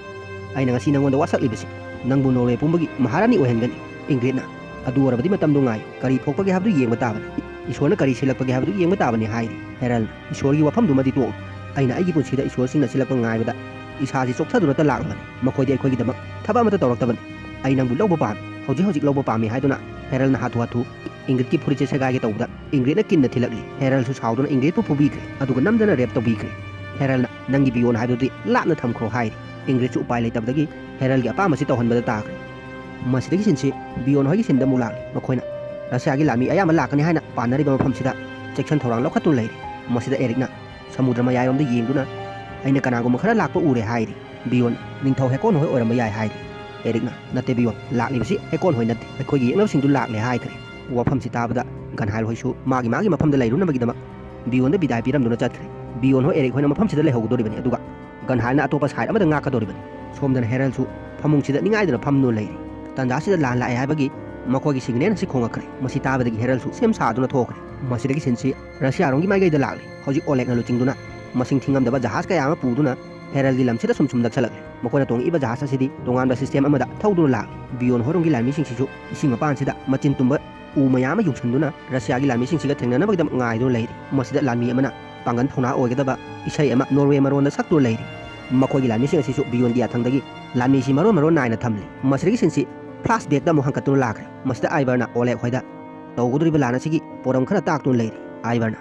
ꯑꯩꯅ ꯉꯁꯤ ꯅꯪꯉꯣꯟꯗ ꯋꯥꯁꯛꯂꯤꯕꯁꯤ ꯅꯪꯕꯨ ꯅꯣꯔꯋꯦ ꯄꯨꯝꯕꯒꯤ ꯃꯍꯥꯔꯥꯅꯤ ꯑꯣꯏꯍꯟꯒꯅꯤ꯫" ꯏꯪꯒ꯭ꯔꯤꯠꯅ, "ꯑꯗꯨ ꯑꯣꯏꯔꯕꯗꯤ ꯃꯇꯝꯗꯨ ꯉꯥꯏꯌꯨ꯫ ꯀꯔꯤ ꯊꯣꯛꯄꯒꯦ ꯍꯥꯏꯕꯗꯨ ꯌꯦꯡꯕ ꯇꯥꯕꯅꯤ꯫ ꯏꯁꯣꯔꯅ ꯀꯔꯤ ꯁꯤꯜꯂꯛꯄꯒꯦ ꯍꯥꯏꯕꯗꯨ ꯌꯦꯡꯕ ꯇꯥꯕꯅꯤ" ꯍꯥꯏꯔꯤ꯫ ꯍꯦꯔꯜꯅ, "ꯏꯁꯣꯔꯒꯤ ꯋꯥꯐꯝꯗꯨꯃꯗꯤ ꯇꯣꯛꯂꯣ꯫ ꯑꯩꯅ ꯑꯩꯒꯤ ꯄꯨꯟꯁꯤꯗ ꯏꯁꯣꯔꯁꯤꯡꯅ ꯁꯤꯜꯂꯛꯄ ꯉꯥꯏꯕꯗ ꯏꯁꯥꯁꯤ ꯆꯣꯛꯊꯗꯨꯅꯇ ꯂꯥꯛꯂꯕꯅꯤ꯫ ꯃꯈꯣꯏꯗꯤ ꯑꯩꯈꯣꯏꯒꯤꯗꯃꯛ ꯊꯕꯛ ꯑꯃꯠꯇ ꯇꯧꯔꯛꯇꯕꯅꯤ꯫ ꯑꯩ ꯅꯪꯕꯨ ꯂꯧꯕ ꯄꯥꯝꯃꯤ, ꯍꯧꯖꯤꯛ ꯍꯧꯖꯤꯛ ꯂꯧꯕ ꯄꯥꯝꯃꯤ" ꯍꯥꯏꯗꯨꯅ ꯍꯦꯔꯜꯅ ꯍꯥꯊꯨ ꯍꯥꯊꯨ ꯏꯪꯒ꯭ꯔꯤꯠꯀꯤ ꯐꯨꯔꯤꯠꯁꯦ ꯁꯦꯒꯥꯏꯒꯦ ꯇꯧꯕꯗ ꯏꯪꯒ꯭ꯔꯤꯠꯅ ꯀꯤꯟꯅ ꯊꯤꯜꯂꯛꯂꯤ꯫ ꯍꯦꯔꯜꯁꯨ ꯁꯥꯎꯗꯨꯅ ꯏꯪꯒ꯭ꯔꯤꯠꯄꯨ ꯐꯨꯕꯤꯈ꯭ꯔꯦ, ꯑꯗꯨꯒ ꯅꯝꯗꯅ ꯔꯦꯞ ꯇꯧꯕꯤꯈ꯭ꯔꯦ꯫ ꯍꯦꯔꯜꯅ, "ꯅꯪꯒꯤ ꯕꯤꯌꯣꯟ ꯍꯥꯏꯕꯗꯨꯗꯤ ꯂꯥꯞꯅ ꯊꯝꯈ꯭ꯔꯣ" ꯍꯥꯏꯔꯤ꯫ ꯏꯪꯒ꯭ꯔꯤꯠꯁꯨ ꯎꯄꯥꯏ ꯂꯩꯇꯕꯗꯒꯤ ꯍꯦꯔꯜꯒꯤ ꯑꯄꯥꯝꯕꯁꯤ ꯇꯧꯍꯟꯕꯗ ꯇꯥꯈ꯭ꯔꯦ꯫ ꯃꯁꯤꯗꯒꯤ ꯁꯤꯟꯁꯤ ꯕꯤꯌꯣꯟ ꯍꯣꯏꯒꯤ ꯁꯤꯟꯗ ꯑꯃꯨꯛ ꯂꯥꯛꯂꯤ꯫ ꯃꯈꯣꯏꯅ ꯔꯁꯤꯌꯥꯒꯤ ꯂꯥꯟꯃꯤ ꯑꯌꯥꯝꯕ ꯂꯥꯛꯀꯅꯤ ꯍꯥꯏꯅ ꯄꯥꯅꯔꯤꯕ ꯃꯐꯝꯁꯤꯗ ꯆꯦꯛꯁꯤꯟ ꯊꯧꯔꯥꯡ ꯂꯧꯈꯠꯇꯨꯅ ꯂꯩꯔꯤ꯫ ꯃꯁꯤꯗ ꯑꯦꯔꯤꯛꯅ ꯁꯃꯨꯗ꯭ꯔ ꯃꯌꯥꯏꯔꯣꯝꯗ ꯌꯦꯡꯗꯨꯅ, "ꯑꯩꯅ ꯀꯅꯥꯒꯨꯝꯕ ꯈꯔ ꯂꯥꯛꯄ ꯎꯔꯦ" ꯍꯥꯏꯔꯤ꯫ ꯕꯤꯌꯣꯟ, "ꯅꯤꯡꯊꯧ ꯍꯦꯀꯣꯟ ꯍꯣꯏ ꯑꯣꯏꯔꯝꯕ ꯌꯥꯏ" ꯍꯥꯏꯔꯤ꯫ ꯑꯦꯔꯤꯛꯅ, "ꯅꯠꯇꯦ ꯕꯤꯌꯣꯟ, ꯂꯥꯛꯂꯤꯕꯁꯤ ꯍꯦꯀꯣꯟ ꯍꯣꯏ ꯅꯠꯇꯦ, ꯑꯩꯈꯣꯏꯒꯤ ꯌꯦꯛꯅꯕꯁꯤꯡꯗꯨ ꯂꯥꯛꯂꯦ" ꯍꯥꯏꯈ꯭ꯔꯦ꯫ ꯋꯥꯐꯝꯁꯤ ꯇꯥꯕꯗ ꯒꯟꯍꯥꯏꯜ ꯍꯣꯏꯁꯨ ꯃꯥꯒꯤ ꯃꯥꯒꯤ ꯃꯐꯝꯗ ꯂꯩꯔꯨꯅꯕꯒꯤꯗꯃꯛ ꯕꯤꯌꯣꯟꯗ ꯕꯤꯗꯥꯏ ꯄꯤꯔꯝꯗꯨꯅ ꯆꯠꯈ꯭ꯔꯦ꯫ ꯕꯤꯌꯣꯟ ꯍꯣꯏ ꯑꯦꯔꯤꯛ ꯍꯣꯏꯅ ꯃꯐꯝꯁꯤꯗ ꯂꯩꯍꯧꯒꯗꯧꯔꯤꯕꯅꯤ, ꯑꯗꯨꯒ ꯒꯟꯍꯥꯏꯜꯅ ꯑꯇꯣꯞꯄ ꯁꯥꯏꯠ ꯑꯃꯗ ꯉꯥꯛꯀꯗꯧꯔꯤꯕꯅꯤ꯫ ꯁꯣꯝꯗꯅ ꯍꯦꯔꯜꯁꯨ ꯐꯃꯨꯡꯁꯤꯗ ꯅꯤꯡꯉꯥꯏꯗꯨꯅ ꯐꯝꯗꯨꯅ ꯂꯩꯔꯤ꯫ ꯇꯥꯟꯖꯥꯁꯤꯗ ꯂꯥꯟ ꯂꯥꯛꯑꯦ ꯍꯥꯏꯕꯒꯤ ꯃꯈꯣꯏꯒꯤ ꯁꯤꯒꯅꯦꯜ ꯑꯁꯤ ꯈꯣꯡꯉꯛꯈ꯭ꯔꯦ꯫ ꯃꯁꯤ ꯇꯥꯕꯗꯒꯤ ꯍꯦꯔꯜꯁꯨ ꯁꯦꯝ ꯁꯥꯗꯨꯅ ꯊꯣꯛꯈ꯭ꯔꯦ꯫ ꯃꯁꯤꯗꯒꯤ ꯁꯤꯟꯁꯤ ꯔꯁꯤꯌꯥꯔꯣꯝꯒꯤ ꯃꯥꯏꯀꯩꯗ ꯂꯥꯛꯂꯤ꯫ ꯍꯧꯖꯤꯛ ꯑꯣꯂꯦꯛꯅ ꯂꯨꯆꯤꯡꯗꯨꯅ ꯃꯁꯤꯡ ꯊꯤꯉꯝꯗꯕ ꯖꯍꯥꯖ ꯀꯌꯥ ꯑꯃ ꯄꯨꯗꯨꯅ ꯍꯦꯔꯜꯒꯤ ꯂꯝꯁꯤꯗ ꯁꯨꯝ ꯁꯨꯝ ꯅꯛꯁꯜꯂꯛꯂꯤ꯫ ꯃꯈꯣꯏꯅ ꯇꯣꯡꯉꯛꯏꯕ ꯖꯍꯥꯖ ꯑꯁꯤꯗꯤ ꯇꯣꯉꯥꯟꯕ ꯁꯤꯁꯇꯦꯝ ꯑꯃꯗ ꯊꯧꯗꯨꯅ ꯂꯥꯛꯂꯤ꯫ ꯕꯤꯌꯣꯟ ꯍꯣꯏꯔꯣꯝꯒꯤ ꯂꯥꯟꯃꯤꯁꯤꯡꯁꯤꯁꯨ ꯏꯁꯤꯡ ꯃꯄꯥꯟꯁꯤꯗ ꯃꯆꯤꯟ ꯇꯨꯝꯕ ꯎ ꯃꯌꯥꯝ ꯑꯃ ꯌꯨꯡꯁꯟꯗꯨꯅ ꯔꯁꯤꯌꯥꯒꯤ ꯂꯥꯟꯃꯤꯁꯤꯡꯁꯤꯒ ꯊꯦꯡꯅꯅꯕꯒꯤꯗꯃꯛ ꯉꯥꯏꯗꯨꯅ ꯂꯩꯔꯤ꯫ ꯃꯁꯤꯗ ꯂꯥꯟꯃꯤ ꯑꯃꯅ ꯄꯥꯡꯒꯜ ꯊꯧꯅꯥ ꯑꯣꯏꯒꯗꯕ ꯏꯁꯩ ꯑꯃ ꯅꯣꯔꯋꯦ ꯃꯔꯣꯟꯗ ꯁꯛꯇꯨꯅ ꯂꯩꯔꯤ꯫ ꯃꯈꯣꯏꯒꯤ ꯂꯥꯟꯃꯤꯁꯤꯡ ꯑꯁꯤꯁꯨ ꯕꯤꯌꯣꯟꯒꯤ ꯌꯥꯊꯪꯗꯒꯤ ꯂꯥꯟꯃꯤꯁꯤ ꯃꯔꯣꯟ ꯃꯔꯣꯟ ꯅꯥꯏꯅ ꯊꯝꯂꯤ꯫ ꯃꯁꯤꯗꯒꯤ ꯁꯤꯟꯁꯤ ꯐ꯭ꯂꯥꯁ ꯕꯦꯛꯇ ꯑꯃꯨꯛ ꯍꯟꯀꯠꯇꯨꯅ ꯂꯥꯛꯈ꯭ꯔꯦ꯫ ꯃꯁꯤꯗ ꯑꯥꯏꯕꯔꯅ ꯑꯣꯂꯦꯛ ꯍꯣꯏꯗ ꯇꯧꯒꯗꯧꯔꯤꯕ ꯂꯥꯟ ꯑꯁꯤꯒꯤ ꯄꯣꯔꯝ ꯈꯔ ꯇꯥꯛꯇꯨꯅ ꯂꯩꯔꯤ꯫ ꯑꯥꯏꯕꯔꯅ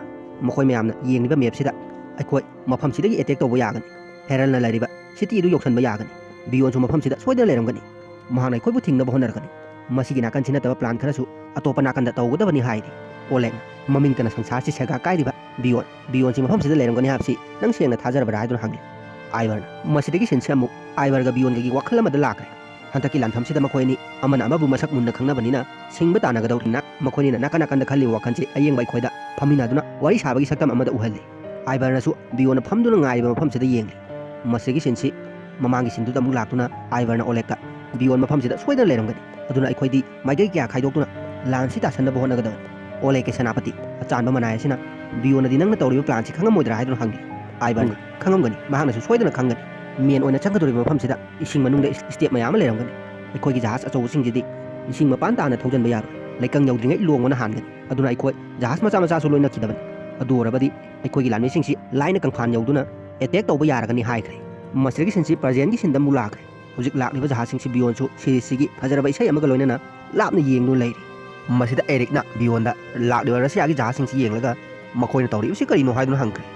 ꯃꯈꯣꯏ ꯃꯌꯥꯝꯅ ꯌꯦꯡꯂꯤꯕ ꯃꯦꯞꯁꯤꯗ ꯑꯩꯈꯣꯏ ꯃꯐꯝꯁꯤꯗꯒꯤ ꯑꯦꯇꯦꯛ ꯇꯧꯕ ꯌꯥꯒꯅꯤ꯫ ꯍꯦꯔꯜꯅ ꯂꯩꯔꯤꯕ ꯁꯤꯇꯤ ꯑꯗꯨ ꯌꯧꯁꯟꯕ ꯌꯥꯒꯅꯤ꯫ ꯕꯤꯌꯣꯟꯁꯨ ꯃꯐꯝꯁꯤꯗ ꯁꯣꯏꯗꯅ ꯂꯩꯔꯝꯒꯅꯤ꯫ ꯃꯍꯥꯛꯅ ꯑꯩꯈꯣꯏꯕꯨ ꯊꯤꯡꯅꯕ ꯍꯣꯠꯅꯔꯛꯀꯅꯤ꯫ ꯃꯁꯤꯒꯤ ꯅꯥꯀꯟꯁꯤ ꯅꯠꯇꯕ ꯄ꯭ꯂꯥꯟ ꯈꯔꯁꯨ ꯑꯇꯣꯞꯄ ꯅꯥꯀꯟꯗ ꯇꯧꯒꯗꯕꯅꯤ ꯍꯥꯏꯔꯤ꯫ ꯑꯣꯂꯦꯛꯅ ꯃꯃꯤꯡꯇꯅ ꯁꯪꯁꯥꯔꯁꯤ ꯁꯦꯒꯥ ꯀꯥꯏꯔꯤꯕ ꯕꯤꯌꯣꯟ, ꯕꯤꯌꯣꯟꯁꯤ ꯃꯐꯝꯁꯤꯗ ꯂꯩꯔꯝꯒꯅꯤ ꯍꯥꯏꯕꯁꯤ ꯅꯪ ꯁꯦꯡꯅ ꯊꯥꯖꯔꯕ꯭ꯔꯥ ꯍꯥꯏꯗꯨꯅ ꯍꯪꯂꯤ꯫ ꯑꯥꯏꯕꯔꯅ ꯃꯁꯤꯗꯒꯤ ꯁꯤꯟꯁꯤ ꯑꯃꯨꯛ ꯑꯥꯏꯕꯔꯒ ꯕꯤꯌꯣꯟꯒꯒꯤ ꯋꯥꯈꯜ ꯑꯃꯗ ꯂꯥꯛꯈ꯭ꯔꯦ꯫ ꯍꯟꯗꯛꯀꯤ ꯂꯥꯟꯐꯝꯁꯤꯗ ꯃꯈꯣꯏ ꯑꯅꯤ ꯑꯃꯅ ꯑꯃꯕꯨ ꯃꯁꯛ ꯃꯨꯟꯅ ꯈꯪꯅꯕꯅꯤꯅ ꯁꯤꯡꯕ ꯇꯥꯟꯅꯒꯗꯧꯔꯤꯅ ꯃꯈꯣꯏꯅꯤꯅ ꯅꯥꯀꯟ ꯅꯥꯀꯟꯗ ꯈꯜꯂꯤꯕ ꯋꯥꯈꯜꯁꯤ ꯑꯌꯦꯡꯕ ꯑꯩꯈꯣꯏꯗ ꯐꯝꯃꯤꯟꯅꯗꯨꯅ ꯋꯥꯔꯤ ꯁꯥꯕꯒꯤ ꯁꯛꯇꯝ ꯑꯃꯗ ꯎꯍꯜꯂꯤ꯫ ꯑꯥꯏꯕꯔꯅꯁꯨ ꯕꯤꯌꯣꯟꯅ ꯐꯝꯗꯨꯅ ꯉꯥꯏꯔꯤꯕ ꯃꯐꯝꯁꯤꯗ ꯌꯦꯡꯂꯤ꯫ ꯃꯁꯤꯒꯤ ꯁꯤꯟꯁꯤ ꯃꯃꯥꯡꯒꯤ ꯁꯤꯟꯗꯨꯗ ꯑꯃꯨꯛ ꯂꯥꯛꯇꯨꯅ ꯑꯥꯏꯕꯔꯅ ꯑꯣꯂꯦꯛꯇ ꯕꯤꯌꯣꯟ ꯃꯐꯝꯁꯤꯗ ꯁꯣꯏꯗꯅ ꯂꯩꯔꯝꯒꯅꯤ, ꯑꯗꯨꯅ ꯑꯩꯈꯣꯏꯗꯤ ꯃꯥꯏꯀꯩ ꯀꯌꯥ ꯈꯥꯏꯗꯣꯛꯇꯨꯅ ꯂꯥꯟꯁꯤ ꯇꯥꯁꯟꯅꯕ ꯍꯣꯠꯅꯒꯗꯕꯅꯤ꯫ ꯑꯣꯂꯦꯛꯀꯤ ꯁꯦꯅꯥꯄꯇꯤ ꯑꯆꯥꯟꯕ ꯃꯅꯥꯏ ꯑꯁꯤꯅ ꯕꯤꯌꯣꯟꯅꯗꯤ ꯅꯪꯅ ꯇꯧꯔꯤꯕ ꯄ꯭ꯂꯥꯟꯁꯤ ꯈꯪꯉꯝꯃꯣꯏꯗ꯭ꯔꯥ ꯍꯥꯏꯗꯨꯅ ꯍꯪꯂꯤ꯫ ꯑꯥꯏꯕꯔꯅ ꯈꯪꯉꯝꯒꯅꯤ, ꯃꯍꯥꯛꯅꯁꯨ ꯁꯣꯏꯗꯅ ꯈꯪꯒꯅꯤ꯫ ꯃꯦꯟ ꯑꯣꯏꯅ ꯆꯪꯒꯗꯧꯔꯤꯕ ꯃꯐꯝꯁꯤꯗ ꯏꯁꯤꯡ ꯃꯅꯨꯡꯗ ꯏꯁ-, ꯏꯁꯇꯦꯞ ꯃꯌꯥꯝ ꯑꯃ ꯂꯩꯔꯝꯒꯅꯤ꯫ ꯑꯩꯈꯣꯏꯒꯤ ꯖꯍꯥꯖ ꯑꯆꯧꯕꯁꯤꯡꯁꯤꯗꯤ ꯏꯁꯤꯡ ꯃꯄꯥꯟ ꯇꯥꯅ ꯊꯧꯖꯤꯟꯕ ꯌꯥꯔꯣꯏ꯫ ꯂꯩꯀꯪ ꯌꯧꯗ꯭ꯔꯤꯉꯩ ꯂꯣꯡꯕꯅ ꯍꯥꯟꯒꯅꯤ꯫ ꯑꯗꯨꯅ ꯑꯩꯈꯣꯏ ꯖꯍꯥꯖ ꯃꯆꯥ ꯃꯆꯥꯁꯨ ꯂꯣꯏ ꯅꯛꯈꯤꯗꯕꯅꯤ꯫ ꯑꯗꯨ ꯑꯣꯏꯔꯕꯗꯤ ꯑꯩꯈꯣꯏꯒꯤ ꯂꯥꯟꯃꯤꯁꯤꯡꯁꯤ ꯂꯥꯏꯅ ꯀꯪꯐꯥꯟ ꯌꯧꯗꯨꯅ ꯑꯦꯇꯦꯛ ꯇꯧꯕ ꯌꯥꯔꯒꯅꯤ ꯍꯥꯏꯈ꯭ꯔꯦ꯫ ꯃꯁꯤꯗꯒꯤ ꯁꯤꯟꯁꯤ ꯄ꯭ꯔꯖꯦꯟꯒꯤ ꯁꯤꯟꯗ ꯑꯃꯨꯛ ꯂꯥꯛꯈ꯭ꯔꯦ꯫ ꯍꯧꯖꯤꯛ ꯂꯥꯛꯂꯤꯕ ꯖꯍꯥꯖꯁꯤꯡꯁꯤ ꯕꯤꯌꯣꯟꯁꯨ ꯁꯤꯔꯤꯖꯁꯤꯒꯤ ꯐꯖꯔꯕ ꯏꯁꯩ ꯑꯃꯒ ꯂꯣꯏꯅꯅ ꯂꯥꯞꯅ ꯌꯦꯡꯗꯨꯅ ꯂꯩꯔꯤ꯫ ꯃꯁꯤꯗ ꯑꯦꯔꯤꯛꯅ ꯕꯤꯌꯣꯟꯗ ꯂꯥꯛꯂꯤꯕ ꯔꯁꯤꯌꯥꯒꯤ ꯖꯍꯥꯖꯁꯤꯡꯁꯤ ꯌꯦꯡꯂꯒ ꯃꯈꯣꯏꯅ ꯇꯧꯔꯤꯕꯁꯤ ꯀꯔꯤꯅꯣ ꯍꯥꯏꯗꯨꯅ ꯍꯪꯈ꯭ꯔꯦ꯫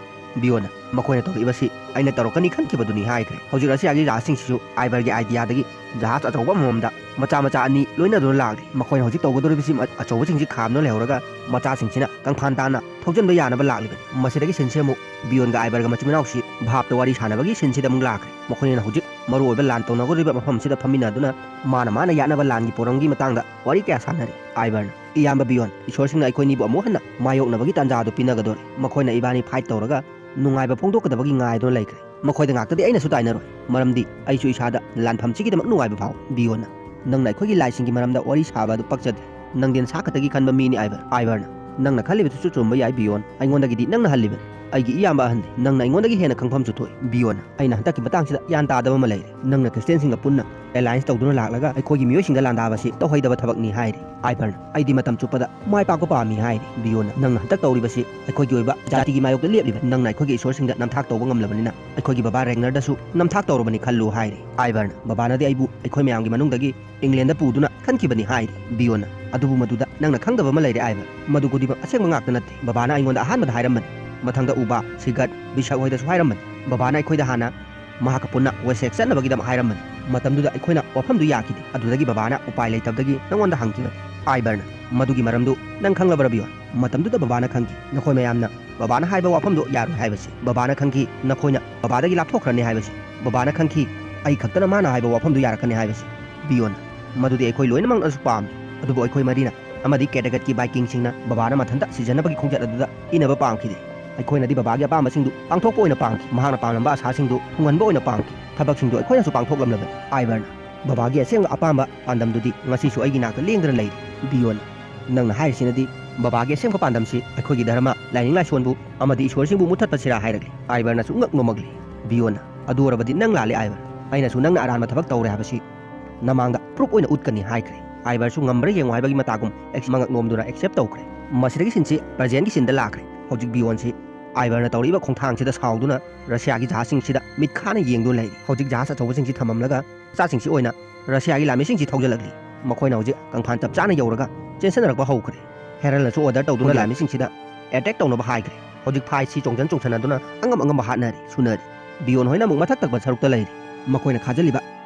ꯕꯤꯌꯣꯟꯅ ꯃꯈꯣꯏꯅ ꯇꯧꯔꯤꯕꯁꯤ ꯑꯩꯅ ꯇꯧꯔꯛꯀꯅꯤ ꯈꯟꯈꯤꯕꯗꯨꯅꯤ ꯍꯥꯏꯈ꯭ꯔꯦ꯫ ꯍꯧꯖꯤꯛ ꯔꯁꯤꯌꯥꯒꯤ ꯖꯍꯥꯖꯁꯤꯡꯁꯤꯁꯨ ꯑꯥꯏꯕꯔꯒꯤ ꯑꯥꯏꯗꯤꯌꯥꯗꯒꯤ ꯖꯍꯥꯖ ꯑꯆꯧꯕ ꯑꯃꯃꯝꯗ ꯃꯆꯥ ꯃꯆꯥ ꯑꯅꯤ ꯂꯣꯏꯅꯗꯨꯅ ꯂꯥꯛꯂꯤ꯫ ꯃꯈꯣꯏꯅ ꯍꯧꯖꯤꯛ ꯇꯧꯒꯗꯧꯔꯤꯕꯁꯤ ꯑꯆꯧꯕꯁꯤꯡꯁꯤ ꯈꯥꯝꯗꯨꯅ ꯂꯩꯍꯧꯔꯒ ꯃꯆꯥꯁꯤꯡꯁꯤꯅ ꯀꯪꯐꯥꯟ ꯇꯥꯅ ꯊꯧꯖꯤꯟꯕ ꯌꯥꯅꯕ ꯂꯥꯛꯂꯤꯕꯅꯤ꯫ ꯃꯁꯤꯗꯒꯤ ꯁꯤꯟꯁꯤ ꯑꯃꯨꯛ ꯕꯤꯌꯣꯟꯒ ꯑꯥꯏꯕꯔꯒ ꯃꯆꯤꯟ ꯃꯅꯥꯎꯁꯤ ꯚꯥꯞꯇ ꯋꯥꯔꯤ ꯁꯥꯟꯅꯕꯒꯤ ꯁꯤꯟꯁꯤꯗ ꯑꯃꯨꯛ ꯂꯥꯛꯈ꯭ꯔꯦ꯫ ꯃꯈꯣꯏꯅ ꯍꯧꯖꯤꯛ ꯃꯔꯨꯑꯣꯏꯕ ꯂꯥꯟ ꯇꯧꯅꯒꯗꯧꯔꯤꯕ ꯃꯐꯝꯁꯤꯗ ꯐꯝꯃꯤꯟꯅꯗꯨꯅ ꯃꯥꯅ ꯃꯥꯅ ꯌꯥꯠꯅꯕ ꯂꯥꯟꯒꯤ ꯄꯣꯔꯝꯒꯤ ꯃꯇꯥꯡꯗ ꯋꯥꯔꯤ ꯀꯌꯥ ꯁꯥꯟꯅꯔꯤ꯫ ꯑꯥꯏꯕꯔꯅ "ꯏꯌꯥꯝꯕ ꯕꯤꯌꯣꯟ, ꯏꯁꯣꯔꯁꯤꯡꯅ ꯑꯩꯈꯣꯏꯅꯤꯕꯨ ꯑꯃꯨꯛ ꯍꯟꯅ ꯃꯥꯌꯣꯛꯅꯕꯒꯤ ꯇꯥꯟꯖꯥ ꯑꯗꯨ ꯄꯤꯅꯒꯗꯣꯔꯦ꯫ ꯃꯈꯣꯏꯅ ꯏꯕꯥꯅꯤ ꯐꯥꯏꯠ ꯇꯧꯔꯒ ꯅꯨꯡꯉꯥꯏꯕ ꯐꯣꯡꯗꯣꯛꯀꯗꯕꯒꯤ ꯉꯥꯏꯗꯨꯅ ꯂꯩꯈ꯭ꯔꯦ꯫ ꯃꯈꯣꯏꯗ ꯉꯥꯛꯇꯗꯤ ꯑꯩꯅꯁꯨ ꯇꯥꯏꯅꯔꯣꯏ, ꯃꯔꯝꯗꯤ ꯑꯩꯁꯨ ꯏꯁꯥꯗ ꯂꯥꯟꯐꯝꯁꯤꯒꯤꯗꯃꯛ ꯅꯨꯡꯉꯥꯏꯕ ꯐꯥꯎꯏ꯫ ꯕꯤꯌꯣꯟꯅ, ꯅꯪꯅ ꯑꯩꯈꯣꯏꯒꯤ ꯂꯥꯏꯁꯤꯡꯒꯤ ꯃꯔꯝꯗ ꯋꯥꯔꯤ ꯁꯥꯕ ꯑꯗꯨ ꯄꯛꯆꯗꯦ꯫ ꯅꯪꯗꯤ ꯅꯁꯥ ꯈꯛꯇꯒꯤ ꯈꯟꯕ ꯃꯤꯅꯤ, ꯑꯥꯏꯚꯔ꯫" ꯑꯥꯏꯚꯔꯅ, "ꯅꯪꯅ ꯈꯜꯂꯤꯕꯗꯨꯁꯨ ꯆꯨꯝꯕ ꯌꯥꯏ ꯕꯤꯌꯣꯟ, ꯑꯩꯉꯣꯟꯗꯒꯤꯗꯤ ꯅꯪꯅ ꯍꯜꯂꯤꯕꯅꯤ꯫ ꯑꯩꯒꯤ ꯏꯌꯥꯝꯕ ꯑꯍꯟꯗꯤ, ꯅꯪꯅ ꯑꯩꯉꯣꯟꯗꯒꯤ ꯍꯦꯟꯅ ꯈꯪꯐꯝꯁꯨ ꯊꯣꯛꯏ ꯕꯤꯌꯣꯟꯅ꯫ ꯑꯩꯅ ꯍꯟꯗꯛꯀꯤ ꯃꯇꯥꯡꯁꯤꯗ ꯒ꯭ꯌꯥꯟ ꯇꯥꯗꯕ ꯑꯃ ꯂꯩꯔꯦ꯫ ꯅꯪꯅ ꯈ꯭ꯔꯤꯁꯇꯤꯌꯟꯁꯤꯡꯒ ꯄꯨꯟꯅ ꯑꯦꯂꯥꯏꯟꯁ ꯇꯧꯗꯨꯅ ꯂꯥꯛꯂꯒ ꯑꯩꯈꯣꯏꯒꯤ ꯃꯤꯑꯣꯏꯁꯤꯡꯗ ꯂꯥꯟꯗꯥꯕꯁꯤ ꯇꯧꯍꯩꯗꯕ ꯊꯕꯛꯅꯤ ꯍꯥꯏꯔꯤ꯫" ꯑꯥꯏꯚꯔꯅ, "ꯑꯩꯗꯤ ꯃꯇꯝ ꯆꯨꯞꯄꯗ ꯃꯥꯏ ꯄꯥꯛꯄ ꯄꯥꯝꯃꯤ" ꯍꯥꯏꯔꯤ꯫ ꯕꯤꯌꯣꯟꯅ, "ꯅꯪꯅ ꯍꯟꯗꯛ ꯇꯧꯔꯤꯕꯁꯤ ꯑꯩꯈꯣꯏꯒꯤ ꯑꯣꯏꯕ ꯖꯥꯇꯤꯒꯤ ꯃꯥꯌꯣꯛꯇ ꯂꯦꯞꯂꯤꯕ, ꯅꯪꯅ ꯑꯩꯈꯣꯏꯒꯤ ꯏꯁꯣꯔꯁꯤꯡꯗ ꯅꯝꯊꯥꯛ ꯇꯧꯕ ꯉꯝꯂꯕꯅꯤꯅ ꯑꯩꯈꯣꯏꯒꯤ ꯕꯕꯥ ꯔꯦꯒꯅꯔꯗꯁꯨ ꯅꯝꯊꯥꯛ ꯇꯧꯔꯕꯅꯤ ꯈꯜꯂꯨ" ꯍꯥꯏꯔꯤ꯫ ꯑꯥꯏꯚꯔꯅ, "ꯕꯕꯥꯅꯗꯤ ꯑꯩꯕꯨ ꯑꯩꯈꯣꯏ ꯃꯌꯥꯝꯒꯤ ꯃꯅꯨꯡꯗꯒꯤ ꯏꯪꯂꯦꯟꯗ ꯄꯨꯗꯨꯅ ꯈꯟꯈꯤꯕꯅꯤ" ꯍꯥꯏꯔꯤ꯫ ꯕꯤꯌꯣꯟꯅ, "ꯑꯗꯨꯕꯨ ꯃꯗꯨꯗ ꯅꯪꯅ ꯈꯪꯗꯕ ꯑꯃ ꯂꯩꯔꯦ ꯑꯥꯏꯚꯔ, ꯃꯗꯨ ꯈꯨꯗꯤꯡꯃꯛ ꯑꯁꯦꯡꯕ ꯉꯥꯛꯇ ꯅꯠꯇꯦ꯫ ꯕꯕꯥꯅ ꯑꯩꯉꯣꯟꯗ ꯑꯍꯥꯟꯕꯗ ꯍꯥꯏꯔꯝꯕꯅꯤ, ꯃꯊꯪꯗ ꯎꯕꯥ, ꯁꯤꯒꯠ, ꯕꯤꯁꯛ ꯍꯣꯏꯗꯁꯨ ꯍꯥꯏꯔꯝꯕꯅꯤ꯫ ꯕꯕꯥꯅ ꯑꯩꯈꯣꯏꯗ ꯍꯥꯟꯅ ꯃꯍꯥꯛꯀ ꯄꯨꯟꯅ ꯋꯦꯁꯦꯛ ꯆꯠꯅꯕꯒꯤꯗꯃꯛ ꯍꯥꯏꯔꯝꯕꯅꯤ꯫ ꯃꯇꯝꯗꯨꯗ ꯑꯩꯈꯣꯏꯅ ꯋꯥꯐꯝꯗꯨ ꯌꯥꯈꯤꯗꯦ꯫ ꯑꯗꯨꯗꯒꯤ ꯕꯕꯥꯅ ꯎꯄꯥꯏ ꯂꯩꯇꯕꯗꯒꯤ ꯅꯉꯣꯟꯗ ꯍꯪꯈꯤꯕꯅꯤ꯫" ꯑꯥꯏꯚꯔꯅ, "ꯃꯗꯨꯒꯤ ꯃꯔꯝꯗꯨ ꯅꯪ ꯈꯪꯂꯕꯔꯥ ꯕꯤꯌꯣꯟ? ꯃꯇꯝꯗꯨꯗ ꯕꯕꯥꯅ ꯈꯪꯈꯤ ꯅꯈꯣꯏ ꯃꯌꯥꯝꯅ ꯕꯕꯥꯅ ꯍꯥꯏꯕ ꯋꯥꯐꯝꯗꯨ ꯌꯥꯔꯣꯏ ꯍꯥꯏꯕꯁꯤ꯫ ꯕꯕꯥꯅ ꯈꯪꯈꯤ ꯅꯈꯣꯏꯅ ꯕꯕꯥꯗꯒꯤ ꯂꯥꯞꯊꯣꯛꯈ꯭ꯔꯅꯤ ꯍꯥꯏꯕꯁꯤ꯫ ꯕꯕꯥꯅ ꯈꯪꯈꯤ ꯑꯩ ꯈꯛꯇꯅ ꯃꯥꯅ ꯍꯥꯏꯕ ꯋꯥꯐꯝꯗꯨ ꯌꯥꯔꯛꯀꯅꯤ ꯍꯥꯏꯕꯁꯤ꯫" ꯕꯤꯌꯣꯟꯅ, "ꯃꯗꯨꯗꯤ ꯑꯩꯈꯣꯏ ꯂꯣꯏꯅꯃꯛꯅꯁꯨ ꯄꯥꯝꯃꯤ, ꯑꯗꯨꯕꯨ ꯑꯩꯈꯣꯏ ꯃꯔꯤꯅ ꯑꯃꯗꯤ ꯀꯦꯇꯒꯠꯀꯤ ꯚꯥꯏꯀꯤꯡꯁꯤꯡꯅ ꯕꯕꯥꯅ ꯃꯊꯟꯇ ꯁꯤꯖꯅꯕꯒꯤ ꯈꯣꯡꯆꯠ ꯑꯗꯨꯗ ꯏꯟꯅꯕ ꯄꯥꯝꯈꯤꯗꯦ꯫ ꯑꯩꯈꯣꯏꯅꯗꯤ ꯕꯕꯥꯒꯤ ꯑꯄꯥꯝꯕꯁꯤꯡꯗꯨ ꯄꯥꯡꯊꯣꯛꯄ ꯑꯣꯏꯅ ꯄꯥꯝꯈꯤ, ꯃꯍꯥꯛꯅ ꯄꯥꯝꯂꯝꯕ ꯑꯁꯥꯁꯤꯡꯗꯨ ꯊꯨꯡꯍꯟꯕ ꯑꯣꯏꯅ ꯄꯥꯝꯈꯤ꯫ ꯊꯕꯛꯁꯤꯡꯗꯨ ꯑꯩꯈꯣꯏꯅꯁꯨ ꯄꯥꯡꯊꯣꯛꯂꯝꯂꯕꯅꯤ꯫" ꯑꯥꯏꯚꯔꯅ, "ꯕꯕꯥꯒꯤ ꯑꯁꯦꯡꯕ ꯑꯄꯥꯝꯕ ꯄꯥꯟꯗꯝꯗꯨꯗꯤ ꯉꯁꯤꯁꯨ ꯑꯩꯒꯤ ꯅꯥꯛꯇ ꯂꯦꯡꯗꯅ ꯂꯩꯔꯤ꯫" ꯕꯤꯌꯣꯟꯅ, "ꯅꯪꯅ ꯍꯥꯏꯔꯤꯁꯤꯅꯗꯤ ꯕꯕꯥꯒꯤ ꯑꯁꯦꯡꯕ ꯄꯥꯟꯗꯝꯁꯤ ꯑꯩꯈꯣꯏꯒꯤ ꯙꯔꯃ, ꯂꯥꯏꯅꯤꯡ ꯂꯥꯏꯁꯣꯟꯕꯨ ꯑꯃꯗꯤ ꯏꯁꯣꯔꯁꯤꯡꯕꯨ ꯃꯨꯠꯊꯠꯄꯁꯤꯔꯥ?" ꯍꯥꯏꯔꯛꯂꯤ꯫ ꯑꯥꯏꯚꯔꯅ ꯁꯨꯡꯅꯣꯛ ꯅꯣꯛꯃꯛꯂꯤ꯫ ꯕꯤꯌꯣꯟꯅ, "ꯑꯗꯨ ꯑꯣꯏꯔꯕꯗꯤ ꯅꯪ ꯂꯥꯜꯂꯦ ꯑꯥꯏꯚꯔ꯫ ꯑꯩꯅꯁꯨ ꯅꯪꯅ ꯑꯔꯥꯟꯕ ꯊꯕꯛ ꯇꯧꯔꯦ ꯍꯥꯏꯕꯁꯤ ꯅꯃꯥꯡꯗ ꯄ꯭ꯔꯨꯐ ꯑꯣꯏꯅ ꯎꯠꯀꯅꯤ" ꯍꯥꯏꯈ꯭ꯔꯦ꯫ ꯑꯥꯏꯚꯔꯁꯨ ꯉꯝꯕ꯭ꯔꯥ ꯌꯦꯡꯉꯨ ꯍꯥꯏꯕꯒꯤ ꯃꯇꯥꯒꯨꯝ ꯑꯦꯛꯁ ꯃꯉꯛ ꯅꯣꯝꯗꯨꯅ ꯑꯦꯛꯁꯦꯞ ꯇꯧꯈ꯭ꯔꯦ꯫ ꯃꯁꯤꯗꯒꯤ ꯁꯤꯟꯁꯤ ꯄ꯭ꯔꯖꯦꯟꯒꯤ ꯁꯤꯟꯗ ꯂꯥꯛꯈ꯭ꯔꯦ꯫ ꯍꯧꯖꯤꯛ ꯕꯤꯌꯣꯟꯁꯤ ꯑꯥꯏꯚꯔꯅ ꯇꯧꯔꯛꯏꯕ ꯈꯣꯡꯊꯥꯡꯁꯤꯗ ꯁꯥꯎꯗꯨꯅ ꯔꯁꯤꯌꯥꯒꯤ ꯖꯍꯥꯖꯁꯤꯡꯁꯤꯗ ꯃꯤꯠ ꯈꯥꯅ ꯌꯦꯡꯗꯨꯅ ꯂꯩꯔꯤ꯫ ꯍꯧꯖꯤꯛ ꯖꯍꯥꯖ ꯑꯆꯧꯕꯁꯤꯡꯁꯤ ꯊꯝꯃꯝꯂꯒ ꯃꯆꯥꯁꯤꯡꯁꯤ ꯑꯣꯏꯅ ꯔꯁꯤꯌꯥꯒꯤ ꯂꯥꯟꯃꯤꯁꯤꯡꯁꯤ ꯊꯧꯖꯤꯜꯂꯛꯂꯤ꯫ ꯃꯈꯣꯏꯅ ꯍꯧꯖꯤꯛ ꯀꯪꯐꯥꯟ ꯆꯞ ꯆꯥꯅ ꯌꯧꯔꯒ ꯆꯦꯟꯁꯤꯟꯅꯔꯛꯄ ꯍꯧꯈ꯭ꯔꯦ꯫ ꯍꯦꯔꯜꯅꯁꯨ ꯑꯣꯔꯗꯔ ꯇꯧꯗꯨꯅ ꯍꯣꯏ꯫ ꯂꯥꯟꯃꯤꯁꯤꯡꯁꯤꯗ ꯑꯦꯇꯦꯛ ꯇꯧꯅꯕ ꯍꯥꯏꯈ꯭ꯔꯦ꯫ ꯍꯧꯖꯤꯛ ꯐꯥꯏꯠꯁꯤ ꯆꯣꯡꯁꯟ ꯆꯣꯡꯁꯟꯅꯗꯨꯅ ꯑꯉꯝ ꯑꯉꯝꯕ ꯍꯥꯠꯅꯔꯤ, ꯁꯨꯅꯔꯤ꯫ ꯕꯤꯌꯣꯟ ꯍꯣꯏꯅ ꯑꯃꯨꯛ ꯃꯊꯛ ꯊꯪꯕ ꯁꯔꯨꯛꯇ ꯂꯩꯔꯤ꯫ ꯃꯈꯣꯏꯅ ꯈꯥꯖꯤꯜꯂꯤꯕ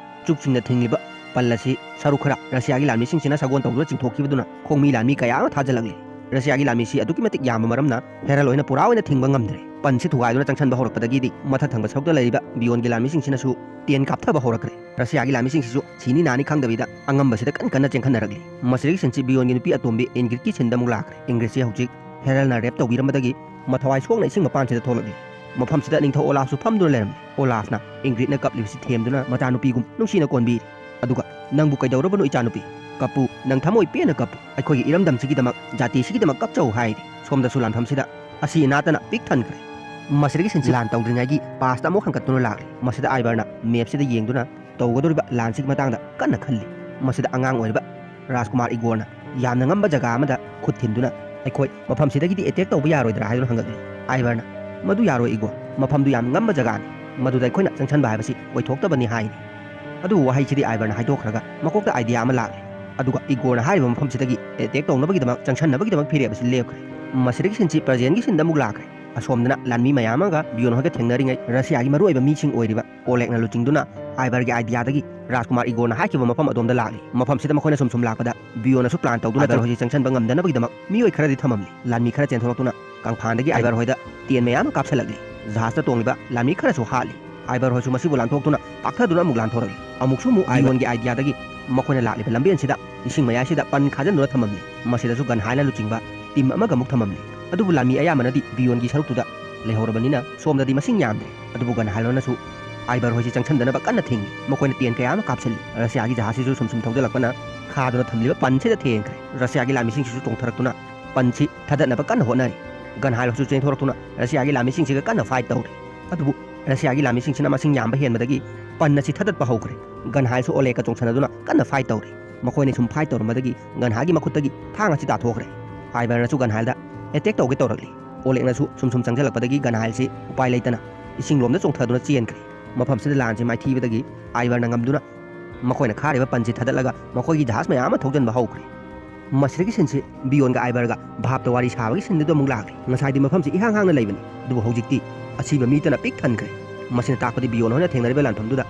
ꯆꯨꯞꯁꯤꯡꯅ ꯊꯤꯡꯂꯤꯕ ꯄꯜ ꯑꯁꯤ ꯁꯔꯨꯛ ꯈꯔ ꯔꯁꯤꯌꯥꯒꯤ ꯂꯥꯟꯃꯤꯁꯤꯡꯁꯤꯅ ꯁꯒꯣꯜ ꯇꯧꯗꯨꯅ ꯆꯤꯡꯊꯣꯛꯈꯤꯕꯗꯨꯅ ꯈꯣꯡꯃꯤ ꯂꯥꯟꯃꯤ ꯀꯌꯥ ꯑꯃ ꯊꯥꯖꯤꯜꯂꯛꯂꯤ꯫ ꯔꯁꯤꯌꯥꯒꯤ ꯂꯥꯟꯃꯤꯁꯤ ꯑꯗꯨꯛꯀꯤ ꯃꯇꯤꯛ ꯌꯥꯝꯕ ꯃꯔꯝꯅ ꯍꯦꯔꯜ ꯍꯣꯏꯅ ꯄꯨꯔꯥ ꯑꯣꯏꯅ ꯊꯤꯡꯕ ꯉꯝꯗ꯭ꯔꯦ꯫ ꯄꯟꯁꯤ ꯊꯨꯒꯥꯏꯗꯨꯅ ꯆꯪꯁꯟꯕ ꯍꯧꯔꯛꯄꯗꯒꯤꯗꯤ ꯃꯊꯛ ꯊꯪꯕ ꯁꯔꯨꯛꯇ ꯂꯩꯔꯤꯕ ꯕꯤꯌꯣꯟꯒꯤ ꯂꯥꯟꯃꯤꯁꯤꯡꯁꯤꯅꯁꯨ ꯇꯦꯟ ꯀꯥꯞꯊꯕ ꯍꯧꯔꯛꯈ꯭ꯔꯦ꯫ ꯔꯁꯤꯌꯥꯒꯤ ꯂꯥꯟꯃꯤꯁꯤꯡꯁꯤꯁꯨ ꯁꯤꯅꯤ ꯅꯥꯅꯤ ꯈꯪꯗꯕꯤꯗ ꯑꯉꯝꯕꯁꯤꯗ ꯀꯟ ꯀꯟꯅ ꯆꯦꯟꯈꯠꯅꯔꯛꯂꯤ꯫ ꯃꯁꯤꯗꯒꯤ ꯁꯤꯟꯁꯤ ꯕꯤꯌꯣꯟꯒꯤ ꯅꯨꯄꯤ ꯑꯇꯣꯝꯕꯤ ꯏꯟꯒ꯭ꯔꯤꯠꯀꯤ ꯁꯤꯟꯗ ꯑꯃꯨꯛ ꯂꯥꯛꯈ꯭ꯔꯦ꯫ ꯏꯟꯒ꯭ꯔꯤꯠꯁꯤ ꯍꯧꯖꯤꯛ ꯍꯦꯔꯜꯅ ꯔꯦꯞ ꯇꯧꯕꯤꯔꯝꯕꯗꯒꯤ ꯃꯊꯋꯥꯏ ꯁꯣꯛꯅ ꯏꯁꯤꯡ ꯃꯄꯥꯟꯁꯤꯗ ꯊꯣꯛꯂꯛꯂꯤ꯫ ꯃꯐꯝꯁꯤꯗ ꯅꯤꯡꯊꯧ ꯑꯣꯂꯥꯐꯁꯨ ꯐꯝꯗꯨꯅ ꯂꯩꯔꯝꯃꯤ꯫ ꯑꯣꯂꯥꯐꯅ ꯏꯟꯒ꯭ꯔꯤꯠꯅ ꯀꯞꯂꯤꯕꯁꯤ ꯊꯦꯝꯗꯨꯅ ꯃꯆꯥꯅꯨꯄꯤꯒꯨꯝ ꯅꯨꯡꯁꯤꯅ ꯀꯣꯟꯕꯤꯔꯤ꯫ ꯑꯗꯨꯒ "ꯅꯪꯕꯨ ꯀꯩꯗꯧꯔꯕꯅꯣ ꯏꯆꯥꯅꯨꯄꯤ? ꯀꯞꯄꯨ, ꯅꯪ ꯊꯃꯣꯏ ꯄꯦꯟꯅ ꯀꯞꯄꯨ꯫ ꯑꯩꯈꯣꯏꯒꯤ ꯏꯔꯝꯗꯝꯁꯤꯒꯤꯗꯃꯛ, ꯖꯥꯇꯤꯁꯤꯒꯤꯗꯃꯛ ꯀꯞꯆꯧ" ꯍꯥꯏꯔꯤ꯫ ꯁꯣꯝꯗꯁꯨ ꯂꯥꯟꯐꯝꯁꯤꯗ ꯑꯁꯤ ꯑꯅꯥꯇꯅ ꯄꯤꯛ ꯊꯟꯈ꯭ꯔꯦ꯫ ꯃꯁꯤꯗꯒꯤ ꯁꯤꯟꯁꯤ ꯂꯥꯟ ꯇꯧꯗ꯭ꯔꯤꯉꯩꯒꯤ ꯄꯥꯁꯇ ꯑꯃꯨꯛ ꯍꯟꯀꯠꯇꯨꯅ ꯂꯥꯛꯂꯤ꯫ ꯃꯁꯤꯗ ꯑꯥꯏꯕꯔꯅ ꯃꯦꯞꯁꯤꯗ ꯌꯦꯡꯗꯨꯅ ꯇꯧꯒꯗꯧꯔꯤꯕ ꯂꯥꯟꯁꯤꯒꯤ ꯃꯇꯥꯡꯗ ꯀꯟꯅ ꯈꯜꯂꯤ꯫ ꯃꯁꯤꯗ ꯑꯉꯥꯡ ꯑꯣꯏꯔꯤꯕ ꯔꯥꯖꯀꯨꯃꯥꯔ ꯏꯒꯣꯔꯅ ꯌꯥꯝꯅ ꯉꯝꯕ ꯖꯒꯥ ꯑꯃꯗ ꯈꯨꯠ ꯊꯤꯟꯗꯨꯅ "ꯑꯩꯈꯣꯏ ꯃꯐꯝꯁꯤꯗꯒꯤꯗꯤ ꯑꯦꯇꯦꯛ ꯇꯧꯕ ꯌꯥꯔꯣꯏꯗ꯭ꯔꯥ?" ꯍꯥꯏꯗꯨꯅ ꯍꯪꯉꯛꯂꯤ꯫ ꯑꯥꯏꯕꯔꯅ "ꯃꯗꯨ ꯌꯥꯔꯣꯏ ꯏꯒꯣꯔ, ꯃꯐꯝꯗꯨ ꯌꯥꯝ ꯉꯝꯕ ꯖꯒꯥꯅꯤ, ꯃꯗꯨꯗ ꯑꯩꯈꯣꯏꯅ ꯆꯪꯁꯟꯕ ꯍꯥꯏꯕꯁꯤ ꯑꯣꯏꯊꯣꯛꯇꯕꯅꯤ" ꯍꯥꯏꯔꯤ꯫ ꯑꯗꯨꯕꯨ ꯋꯥꯍꯩꯁꯤꯗꯤ ꯑꯥꯏꯕꯔꯅ ꯍꯥꯏꯗꯣꯛꯈ꯭ꯔꯒ ꯃꯀꯣꯛꯇ ꯑꯥꯏꯗꯤꯌꯥ ꯑꯃ ꯂꯥꯛꯂꯤ꯫ ꯑꯗꯨꯒ ꯏꯒꯣꯔꯅ ꯍꯥꯏꯔꯤꯕ ꯃꯐꯝꯁꯤꯗꯒꯤ ꯑꯦꯇꯦꯛ ꯇꯧꯅꯕꯒꯤꯗꯃꯛ, ꯆꯪꯁꯟꯅꯕꯒꯤꯗꯃꯛ ꯐꯤꯔꯦꯞ ꯑꯁꯤ ꯂꯦꯞꯈ꯭ꯔꯦ꯫ ꯃꯁꯤꯗꯒꯤ ꯁꯤꯟꯁꯤ ꯄ꯭ꯔꯖꯦꯟꯒꯤ ꯁꯤꯟꯗ ꯑꯃꯨꯛ ꯂꯥꯛꯈ꯭ꯔꯦ꯫ ꯑꯁꯣꯝꯗꯅ ꯂꯥꯟꯃꯤ ꯃꯌꯥꯝ ꯑꯃꯒ ꯕꯤꯌꯣꯟ ꯍꯣꯏꯒ ꯊꯦꯡꯅꯔꯤꯉꯩ ꯔꯁꯤꯌꯥꯒꯤ ꯃꯔꯨꯑꯣꯏꯕ ꯃꯤꯁꯤꯡ ꯑꯣꯏꯔꯤꯕ ꯑꯣꯂꯦꯛꯅ ꯂꯨꯆꯤꯡꯗꯨꯅ ꯑꯥꯏꯕꯔꯒꯤ ꯑꯥꯏꯗꯤꯌꯥꯗꯒꯤ ꯔꯥꯖꯀꯨꯃꯥꯔ ꯏꯒꯣꯔꯅ ꯍꯥꯏꯈꯤꯕ ꯃꯐꯝ ꯑꯗꯣꯝꯗ ꯂꯥꯛꯂꯤ꯫ ꯃꯐꯝꯁꯤꯗ ꯃꯈꯣꯏꯅ ꯁꯨꯝ ꯁꯨꯝ ꯂꯥꯛꯄꯗ ꯕꯤꯌꯣꯟꯅꯁꯨ ꯄ꯭ꯂꯥꯟ ꯇꯧꯗꯨꯅ ꯑꯥꯏꯕꯔ ꯍꯣꯏꯁꯤ ꯆꯪꯁꯟꯕ ꯉꯝꯗꯅꯕꯒꯤꯗꯃꯛ ꯃꯤꯑꯣꯏ ꯈꯔꯗꯤ ꯊꯝꯃꯝꯂꯤ꯫ ꯂꯥꯟꯃꯤ ꯈꯔ ꯆꯦꯟꯊꯣꯔꯛꯇꯨꯅ ꯀꯪꯐꯥꯟꯗꯒꯤ ꯑꯥꯏꯕꯔ ꯍꯣꯏꯗ ꯇꯦꯟ ꯃꯌꯥꯝ ꯑꯃ ꯀꯥꯞꯁꯤꯜꯂꯛꯂꯤ꯫ ꯖꯍꯥꯖꯇ ꯇꯣꯡꯂꯤꯕ ꯂꯥꯟꯃꯤ ꯈꯔꯁꯨ ꯍꯥꯠꯂꯤ꯫ ꯑꯥꯏꯕꯔ ꯍꯣꯏꯁꯨ ꯃꯁꯤꯕꯨ ꯂꯥꯟꯊꯣꯛꯇꯨꯅ ꯄꯥꯛꯊꯗꯨꯅ ꯑꯃꯨꯛ ꯂꯥꯟꯊꯣꯔꯛꯂꯤ꯫ ꯑꯃꯨꯛꯁꯨ ꯑꯃꯨꯛ ꯑꯥꯏꯕꯔ ꯕꯤꯌꯣꯟꯒꯤ ꯑꯥꯏꯗꯤꯌꯥꯗꯒꯤ ꯃꯈꯣꯏꯅ ꯂꯥꯛꯂꯤꯕ ꯂꯝꯕꯦꯟꯁꯤꯗ ꯏꯁꯤꯡ ꯃꯌꯥꯏꯁꯤꯗ ꯄꯟ ꯈꯥꯖꯤꯟꯗꯨꯅ ꯊꯝꯃꯝꯂꯤ꯫ ꯃꯁꯤꯗꯁꯨ ꯒꯟꯍꯥꯏꯜꯅ ꯂꯨꯆꯤꯡꯕ ꯇꯤꯝ ꯑꯃꯒ ꯑꯃꯨꯛ ꯊꯝꯃꯝꯂꯤ꯫ ꯑꯗꯨꯕꯨ ꯂꯥꯟꯃꯤ ꯑꯌꯥꯝꯕꯅꯗꯤ ꯕꯤꯌꯣꯟꯒꯤ ꯁꯔꯨꯛꯇꯨꯗ ꯂꯩꯍꯧꯔꯕꯅꯤꯅ ꯁꯣꯝꯗꯗꯤ ꯃꯁꯤꯡ ꯌꯥꯝꯗ꯭ꯔꯦ꯫ ꯑꯗꯨꯕꯨ ꯒꯟꯍꯥꯏꯜ ꯍꯣꯏꯅꯁꯨ ꯑꯥꯏꯕꯔ ꯍꯣꯏꯁꯤ ꯆꯪꯁꯟꯗꯅꯕ ꯀꯟꯅ ꯊꯤꯡꯂꯤ꯫ ꯃꯈꯣꯏꯅ ꯇꯦꯟ ꯀꯌꯥ ꯑꯃ ꯀꯥꯞꯁꯤꯜꯂꯤ꯫ ꯔꯁꯤꯌꯥꯒꯤ ꯖꯍꯥꯖꯁꯤꯁꯨ ꯁꯨꯝ ꯁꯨꯝ ꯊꯧꯖꯤꯜꯂꯛꯄꯅ ꯈꯥꯗꯨꯅ ꯊꯝꯂꯤꯕ ꯄꯟꯁꯤꯗ ꯊꯦꯡꯈ꯭ꯔꯦ꯫ ꯔꯁꯤꯌꯥꯒꯤ ꯂꯥꯟꯃꯤꯁꯤꯡꯁꯤꯁꯨ ꯆꯣꯡꯊꯔꯛꯇꯨꯅ ꯄꯟꯁꯤ ꯊꯥꯗꯠꯅꯕ ꯀꯟꯅ ꯍꯣꯠꯅꯔꯤ꯫ ꯒꯟꯍꯥꯏꯜ ꯍꯣꯏꯁꯨ ꯆꯦꯟꯊꯣꯔꯛꯇꯨꯅ ꯔꯁꯤꯌꯥꯒꯤ ꯂꯥꯟꯃꯤꯁꯤꯡꯁꯤꯒ ꯀꯟꯅ ꯐꯥꯏꯠ ꯇꯧꯔꯤ꯫ ꯑꯗꯨꯕꯨ ꯔꯁꯤꯌꯥꯒꯤ ꯂꯥꯟꯃꯤꯁꯤꯡꯁꯤꯅ ꯃꯁꯤꯡ ꯌꯥꯝꯕ ꯍꯦꯟꯕꯗꯒꯤ ꯄꯟ ꯑꯁꯤ ꯊꯥꯗꯠꯄ ꯍꯧꯈ꯭ꯔꯦ꯫ ꯒꯟꯍꯥꯏꯜꯁꯨ ꯑꯣꯂꯦꯒꯀ ꯆꯣꯡꯁꯟꯅꯗꯨꯅ ꯀꯟꯅ ꯐꯥꯏꯠ ꯇꯧꯔꯤ꯫ ꯃꯈꯣꯏꯅ ꯁꯨꯝ ꯐꯥꯏꯠ ꯇꯧꯔꯝꯕꯗꯒꯤ ꯒꯟꯍꯥꯏꯜꯒꯤ ꯃꯈꯨꯠꯇꯒꯤ ꯊꯥꯡ ꯑꯁꯤ ꯇꯥꯊꯣꯛꯈ꯭ꯔꯦ꯫ ꯑꯥꯏꯕꯔꯅꯁꯨ ꯒꯟꯍꯥꯏꯜꯗ ꯑꯦꯇꯦꯛ ꯇꯧꯒꯦ ꯇꯧꯔꯛꯂꯤ꯫ ꯑꯣꯂꯦꯒꯅꯁꯨ ꯁꯨꯝ ꯁꯨꯝ ꯆꯪꯁꯤꯜꯂꯛꯄꯗꯒꯤ ꯒꯟꯍꯥꯏꯜꯁꯤ ꯎꯄꯥꯏ ꯂꯩꯇꯅ ꯏꯁꯤꯡꯂꯣꯝꯗ ꯆꯣꯡꯊꯗꯨꯅ ꯆꯦꯟꯈ꯭ꯔꯦ꯫ ꯃꯐꯝꯁꯤꯗ ꯂꯥꯟꯁꯤ ꯃꯥꯏꯊꯤꯕꯗꯒꯤ ꯑꯥꯏꯕꯔꯅ ꯉꯝꯗꯨꯅ ꯃꯈꯣꯏꯅ ꯈꯥꯔꯤꯕ ꯄꯟꯁꯤ ꯊꯥꯗꯠꯂꯒ ꯃꯈꯣꯏꯒꯤ ꯖꯍꯥꯖ ꯃꯌꯥꯝ ꯑꯃ ꯊꯧꯖꯤꯟꯕ ꯍꯧꯈ꯭ꯔꯦ꯫ ꯃꯁꯤꯗꯒꯤ ꯁꯤꯟꯁꯤ ꯕꯤꯌꯣꯟꯒ ꯑꯥꯏꯕꯔꯒ ꯚꯥꯞꯇ ꯋꯥꯔꯤ ꯁꯥꯕꯒꯤ ꯁꯤꯟꯗꯨꯗ ꯑꯃꯨꯛ ꯂꯥꯛꯂꯤ꯫ ꯉꯁꯥꯏꯗꯤ ꯃꯐꯝꯁꯤ ꯏꯍꯥꯡ ꯍꯥꯡꯅ ꯂꯩꯕꯅꯤ, ꯑꯗꯨꯕꯨ ꯍꯧꯖꯤꯛꯇꯤ ꯑꯁꯤꯕ ꯃꯤꯇꯅ ꯄꯤꯛ ꯊꯟꯈ꯭ꯔꯦ꯫ ꯃꯁꯤꯅ ꯇꯥꯛꯄꯗꯤ ꯕꯤꯌꯣꯟ ꯍꯣꯏꯅ ꯊꯦꯡꯅꯔꯤꯕ ꯂꯥꯟꯐꯝꯗꯨꯗ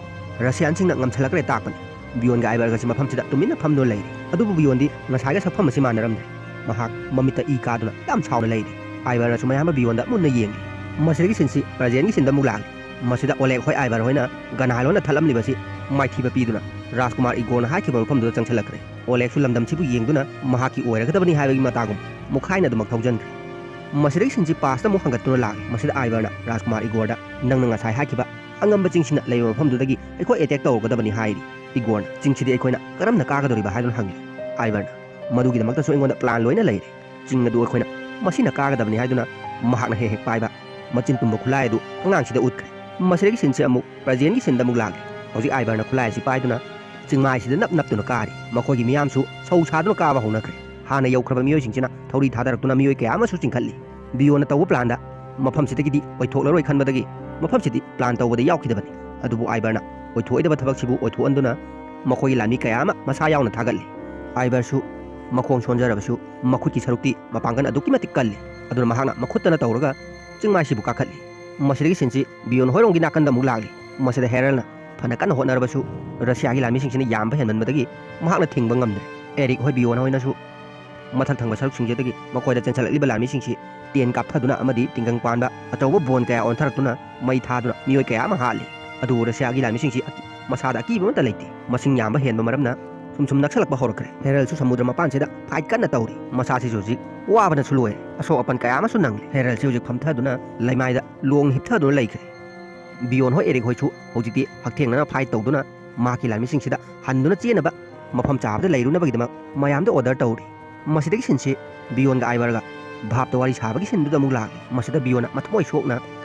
ꯔꯁꯤꯌꯥꯟꯁꯤꯡꯅ ꯉꯝꯁꯤꯜꯂꯛꯈ꯭ꯔꯦ ꯇꯥꯛꯄꯅꯤ꯫ ꯕꯤꯌꯣꯟꯒ ꯑꯥꯏꯕꯔꯒꯁꯤ ꯃꯐꯝꯁꯤꯗ ꯇꯨꯃꯤꯟꯅ ꯐꯝꯗꯨꯅ ꯂꯩꯔꯤ꯫ ꯑꯗꯨꯕꯨ ꯕꯤꯌꯣꯟꯗꯤ ꯉꯁꯥꯏꯒ ꯁꯛꯐꯝ ꯑꯁꯤ ꯃꯥꯟꯅꯔꯝꯗ꯭ꯔꯦ꯫ ꯃꯍꯥꯛ ꯃꯃꯤꯠꯇ ꯏ ꯀꯥꯗꯨꯅ ꯌꯥꯝ ꯁꯥꯎꯅ ꯂꯩꯔꯤ꯫ ꯑꯥꯏꯕꯔꯅꯁꯨ ꯃꯌꯥꯝꯕ ꯕꯤꯌꯣꯟꯗ ꯃꯨꯟꯅ ꯌꯦꯡꯂꯤ꯫ ꯃꯁꯤꯗꯒꯤ ꯁꯤꯟꯁꯤ ꯄ꯭ꯔꯖꯦꯟꯒꯤ ꯁꯤꯟꯗ ꯑꯃꯨꯛ ꯂꯥꯛꯂꯤ꯫ ꯃꯁꯤꯗ ꯑꯣꯂꯦꯒ ꯍꯣꯏ ꯑꯥꯏꯕꯔ ꯍꯣꯏꯅ ꯒꯟꯍꯥꯏꯜ ꯍꯣꯏꯅ ꯊꯠꯂꯝꯂꯤꯕꯁꯤ ꯃꯥꯏꯊꯤꯕ ꯄꯤꯗꯨꯅ ꯔꯥꯖꯀꯨꯃꯥꯔ ꯏꯒꯣꯔꯅ ꯍꯥꯏꯈꯤꯕ ꯃꯐꯝꯗꯨꯗ ꯆꯪꯁꯤꯜꯂꯛꯈ꯭ꯔꯦ꯫ ꯑꯣꯂꯦꯒꯁꯨ ꯂꯝꯗꯝꯁꯤꯕꯨ ꯌꯦꯡꯗꯨꯅ ꯃꯍꯥꯛꯀꯤ ꯑꯣꯏꯔꯒꯗꯕꯅꯤ ꯍꯥꯏꯕꯒꯤ ꯃꯇꯥꯒꯨꯝ ꯃꯨꯛꯈꯥꯏꯅ ꯑꯗꯨꯃꯛ ꯊꯧꯖꯟꯈ꯭ꯔꯦ꯫ ꯃꯁꯤꯗꯒꯤ ꯁꯤꯟꯁꯤ ꯄꯥꯁꯇ ꯑꯃꯨꯛ ꯍꯪꯒꯠꯇꯨꯅ ꯂꯥꯛꯂꯤ꯫ ꯃꯁꯤꯗ ꯑꯥꯏꯕꯔꯅ ꯔꯥꯖꯀꯨꯃꯥꯔ ꯏꯒꯣꯔꯗ, "ꯅꯪꯅ ꯉꯁꯥꯏ ꯍꯥꯏꯈꯤꯕ ꯑꯉꯝꯕ ꯆꯤꯡꯁꯤꯡꯅ ꯂꯩꯕ ꯃꯐꯝꯗꯨꯗꯒꯤ ꯑꯩꯈꯣꯏ ꯑꯦꯇꯦꯛ ꯇꯧꯔꯨꯒꯗꯕꯅꯤ" ꯍꯥꯏꯔꯤ꯫ ꯏꯒꯣꯔꯅ, "ꯆꯤꯡꯁꯤꯗꯤ ꯑꯩꯈꯣꯏꯅ ꯀꯔꯝꯅ ꯀꯥꯒꯗꯧꯔꯤꯕ?" ꯍꯥꯏꯗꯨꯅ ꯍꯪꯂꯤ꯫ ꯑꯥꯏꯕꯔꯅ, "ꯃꯗꯨꯒꯤꯗꯃꯛꯇꯁꯨ ꯑꯩꯉꯣꯟꯗ ꯄ꯭ꯂꯥꯟ ꯂꯣꯏꯅ ꯂꯩꯔꯦ꯫ ꯆꯤꯡ ꯑꯗꯨ ꯑꯩꯈꯣꯏꯅ ꯃꯁꯤꯅ ꯀꯥꯒꯗꯕꯅꯤ" ꯍꯥꯏꯗꯨꯅ ꯃꯍꯥꯛꯅ ꯍꯦꯛ ꯍꯦꯛ ꯄꯥꯏꯕ ꯃꯆꯤꯟ ꯇꯨꯝꯕ ꯈꯨꯠꯂꯥꯏ ꯑꯗꯨ ꯑꯉꯥꯡꯁꯤꯗ ꯎꯠꯈ꯭ꯔꯦ꯫ ꯃꯁꯤꯗꯒꯤ ꯁꯤꯟꯁꯦ ꯑꯃꯨꯛ ꯄ꯭ꯔꯖꯦꯟꯒꯤ ꯁꯤꯟꯗ ꯑꯃꯨꯛ ꯂꯥꯛꯂꯤ꯫ ꯍꯧꯖꯤꯛ ꯑꯥꯏꯕꯔꯅ ꯈꯨꯠꯂꯥꯏ ꯑꯁꯤ ꯄꯥꯏꯗꯨꯅ ꯆꯤꯡꯃꯥꯏꯁꯤꯗ ꯅꯞ ꯅꯞꯇꯨꯅ ꯀꯥꯔꯤ꯫ ꯃꯈꯣꯏꯒꯤ ꯃꯤꯌꯥꯝꯁꯨ ꯁꯧ ꯁꯥꯗꯨꯅ ꯀꯥꯕ ꯍꯧꯅꯈ꯭ꯔꯦ꯫ ꯍꯥꯟꯅ ꯌꯧꯈ꯭ꯔꯕ ꯃꯤꯑꯣꯏꯁꯤꯡꯁꯤꯅ ꯊꯧꯔꯤ ꯊꯥꯗꯔꯛꯇꯨꯅ ꯃꯤꯑꯣꯏ ꯀꯌꯥ ꯑꯃꯁꯨ ꯆꯤꯡꯈꯠꯂꯤ꯫ ꯕꯤꯌꯣꯟꯅ ꯇꯧꯕ ꯄ꯭ꯂꯥꯟꯗ ꯃꯐꯝꯁꯤꯗꯒꯤꯗꯤ ꯑꯣꯏꯊꯣꯛꯂꯔꯣꯏ ꯈꯟꯕꯗꯒꯤ ꯃꯐꯝꯁꯤꯗꯤ ꯄ꯭ꯂꯥꯟ ꯇꯧꯕꯗ ꯌꯥꯎꯈꯤꯗꯕꯅꯤ꯫ ꯑꯗꯨꯕꯨ ꯑꯥꯏꯕꯔꯅ ꯑꯣꯏꯊꯣꯛꯑꯣꯏꯗꯕ ꯊꯕꯛꯁꯤꯕꯨ ꯑꯣꯏꯊꯣꯛꯍꯟꯗꯨꯅ ꯃꯈꯣꯏꯒꯤ ꯂꯥꯟꯃꯤ ꯀꯌꯥ ꯑꯃ ꯃꯁꯥ ꯌꯥꯎꯅ ꯊꯥꯒꯠꯂꯤ꯫ ꯑꯥꯏꯕꯔꯁꯨ ꯃꯈꯣꯡ ꯁꯣꯟꯖꯔꯕꯁꯨ ꯃꯈꯨꯠꯀꯤ ꯁꯔꯨꯛꯇꯤ ꯃꯄꯥꯡꯒꯜ ꯑꯗꯨꯛꯀꯤ ꯃꯇꯤꯛ ꯀꯜꯂꯤ꯫ ꯑꯗꯨꯅ ꯃꯍꯥꯛꯅ ꯃꯈꯨꯠꯇꯅ ꯇꯧꯔꯒ ꯆꯤꯡꯃꯥꯏꯁꯤꯕꯨ ꯀꯥꯈꯠꯂꯤ꯫ ꯃꯁꯤꯗꯒꯤ ꯁꯤꯟꯁꯤ ꯕꯤꯌꯣꯟ ꯍꯣꯏꯔꯣꯝꯒꯤ ꯅꯥꯀꯟꯗ ꯑꯃꯨꯛ ꯂꯥꯛꯂꯤ꯫ ꯃꯁꯤꯗ ꯍꯦꯔꯜꯅ ꯐꯅ ꯀꯟꯅ ꯍꯣꯠꯅꯔꯕꯁꯨ ꯔꯁꯤꯌꯥꯒꯤ ꯂꯥꯟꯃꯤꯁꯤꯡꯁꯤꯅ ꯌꯥꯝꯕ ꯍꯦꯟꯃꯟꯕꯗꯒꯤ ꯃꯍꯥꯛꯅ ꯊꯤꯡꯕ ꯉꯝꯗ꯭ꯔꯦ꯫ ꯑꯦꯔꯤꯛ ꯍꯣꯏ ꯕꯤꯌꯣꯟ ꯍꯣꯏꯅꯁꯨ ꯃꯊꯛ ꯊꯪꯕ ꯁꯔꯨꯛꯁꯤꯡꯁꯤꯗꯒꯤ ꯃꯈꯣꯏꯗ ꯆꯦꯟꯁꯤꯜꯂꯛꯂꯤꯕ ꯂꯥꯟꯃꯤꯁꯤꯡꯁꯤ ꯇꯦꯟ ꯀꯥꯞꯊꯗꯨꯅ ꯑꯃꯗꯤ ꯇꯤꯡꯒꯪ ꯄꯥꯟꯕ ꯑꯆꯧꯕ ꯕꯣꯟ ꯀꯌꯥ ꯑꯣꯟꯊꯔꯛꯇꯨꯅ ꯃꯩ ꯊꯥꯗꯨꯅ ꯃꯤꯑꯣꯏ ꯀꯌꯥ ꯑꯃ ꯍꯥꯠꯂꯤ꯫ ꯑꯗꯨꯕꯨ ꯔꯁꯤꯌꯥꯒꯤ ꯂꯥꯟꯃꯤꯁꯤꯡꯁꯤ ꯑꯀꯤ-, ꯃꯁꯥꯗ ꯑꯀꯤꯕ ꯑꯃꯠꯇ ꯂꯩꯇꯦ꯫ ꯃꯁꯤꯡ ꯌꯥꯝꯕ ꯍꯦꯟꯕ ꯃꯔꯝꯅ ꯁꯨꯝ ꯁꯨꯝ ꯅꯛꯁꯜꯂꯛꯄ ꯍꯧꯔꯛꯈ꯭ꯔꯦ꯫ ꯍꯦꯔꯜꯁꯨ ꯁꯃꯨꯗ꯭ꯔ ꯃꯄꯥꯟꯁꯤꯗ ꯐꯥꯏꯠ ꯀꯟꯅ ꯇꯧꯔꯤ꯫ ꯃꯁꯥꯁꯤꯁꯨ ꯍꯧꯖꯤꯛ ꯋꯥꯕꯅꯁꯨ ꯂꯣꯏꯔꯦ꯫ ꯑꯁꯣꯛ ꯑꯄꯟ ꯀꯌꯥ ꯑꯃꯁꯨ ꯅꯪꯂꯦ꯫ ꯍꯦꯔꯜꯁꯤ ꯍꯧꯖꯤꯛ ꯐꯝꯊꯗꯨꯅ ꯂꯩꯃꯥꯏꯗ ꯂꯣꯡꯅ ꯍꯤꯞꯊꯗꯨꯅ ꯂꯩꯈ꯭ꯔꯦ꯫ ꯕꯤꯌꯣꯟ ꯍꯣꯏ ꯑꯦꯔꯤꯛ ꯍꯣꯏꯁꯨ ꯍꯧꯖꯤꯛꯇꯤ ꯍꯛꯊꯦꯡꯅꯅ ꯐꯥꯏꯠ ꯇꯧꯗꯨꯅ ꯃꯍꯥꯛꯀꯤ ꯂꯥꯟꯃꯤꯁꯤꯡꯁꯤꯗ ꯍꯟꯗꯨꯅ ꯆꯦꯟꯅꯕ ꯃꯐꯝ ꯆꯥꯕꯗ ꯂꯩꯔꯨꯅꯕꯒꯤꯗꯃꯛ ꯃꯌꯥꯝꯗ ꯑꯣꯔꯗꯔ ꯇꯧꯔꯤ꯫ ꯃꯁꯤꯗꯒꯤ ꯁꯤꯟꯁꯤ ꯕꯤꯌꯣꯟꯒ ꯑꯥꯏꯕꯔꯒ ꯚꯥꯞꯇ ꯋꯥꯔꯤ ꯁꯥꯕꯒꯤ ꯁꯤꯟꯗꯨꯗ ꯑꯃꯨꯛ ꯂꯥꯛꯂꯤ꯫ ꯃꯁꯤꯗ ꯕꯤꯌꯣꯟꯅ ꯃꯊꯃꯣꯏ ꯁꯣꯛꯅ,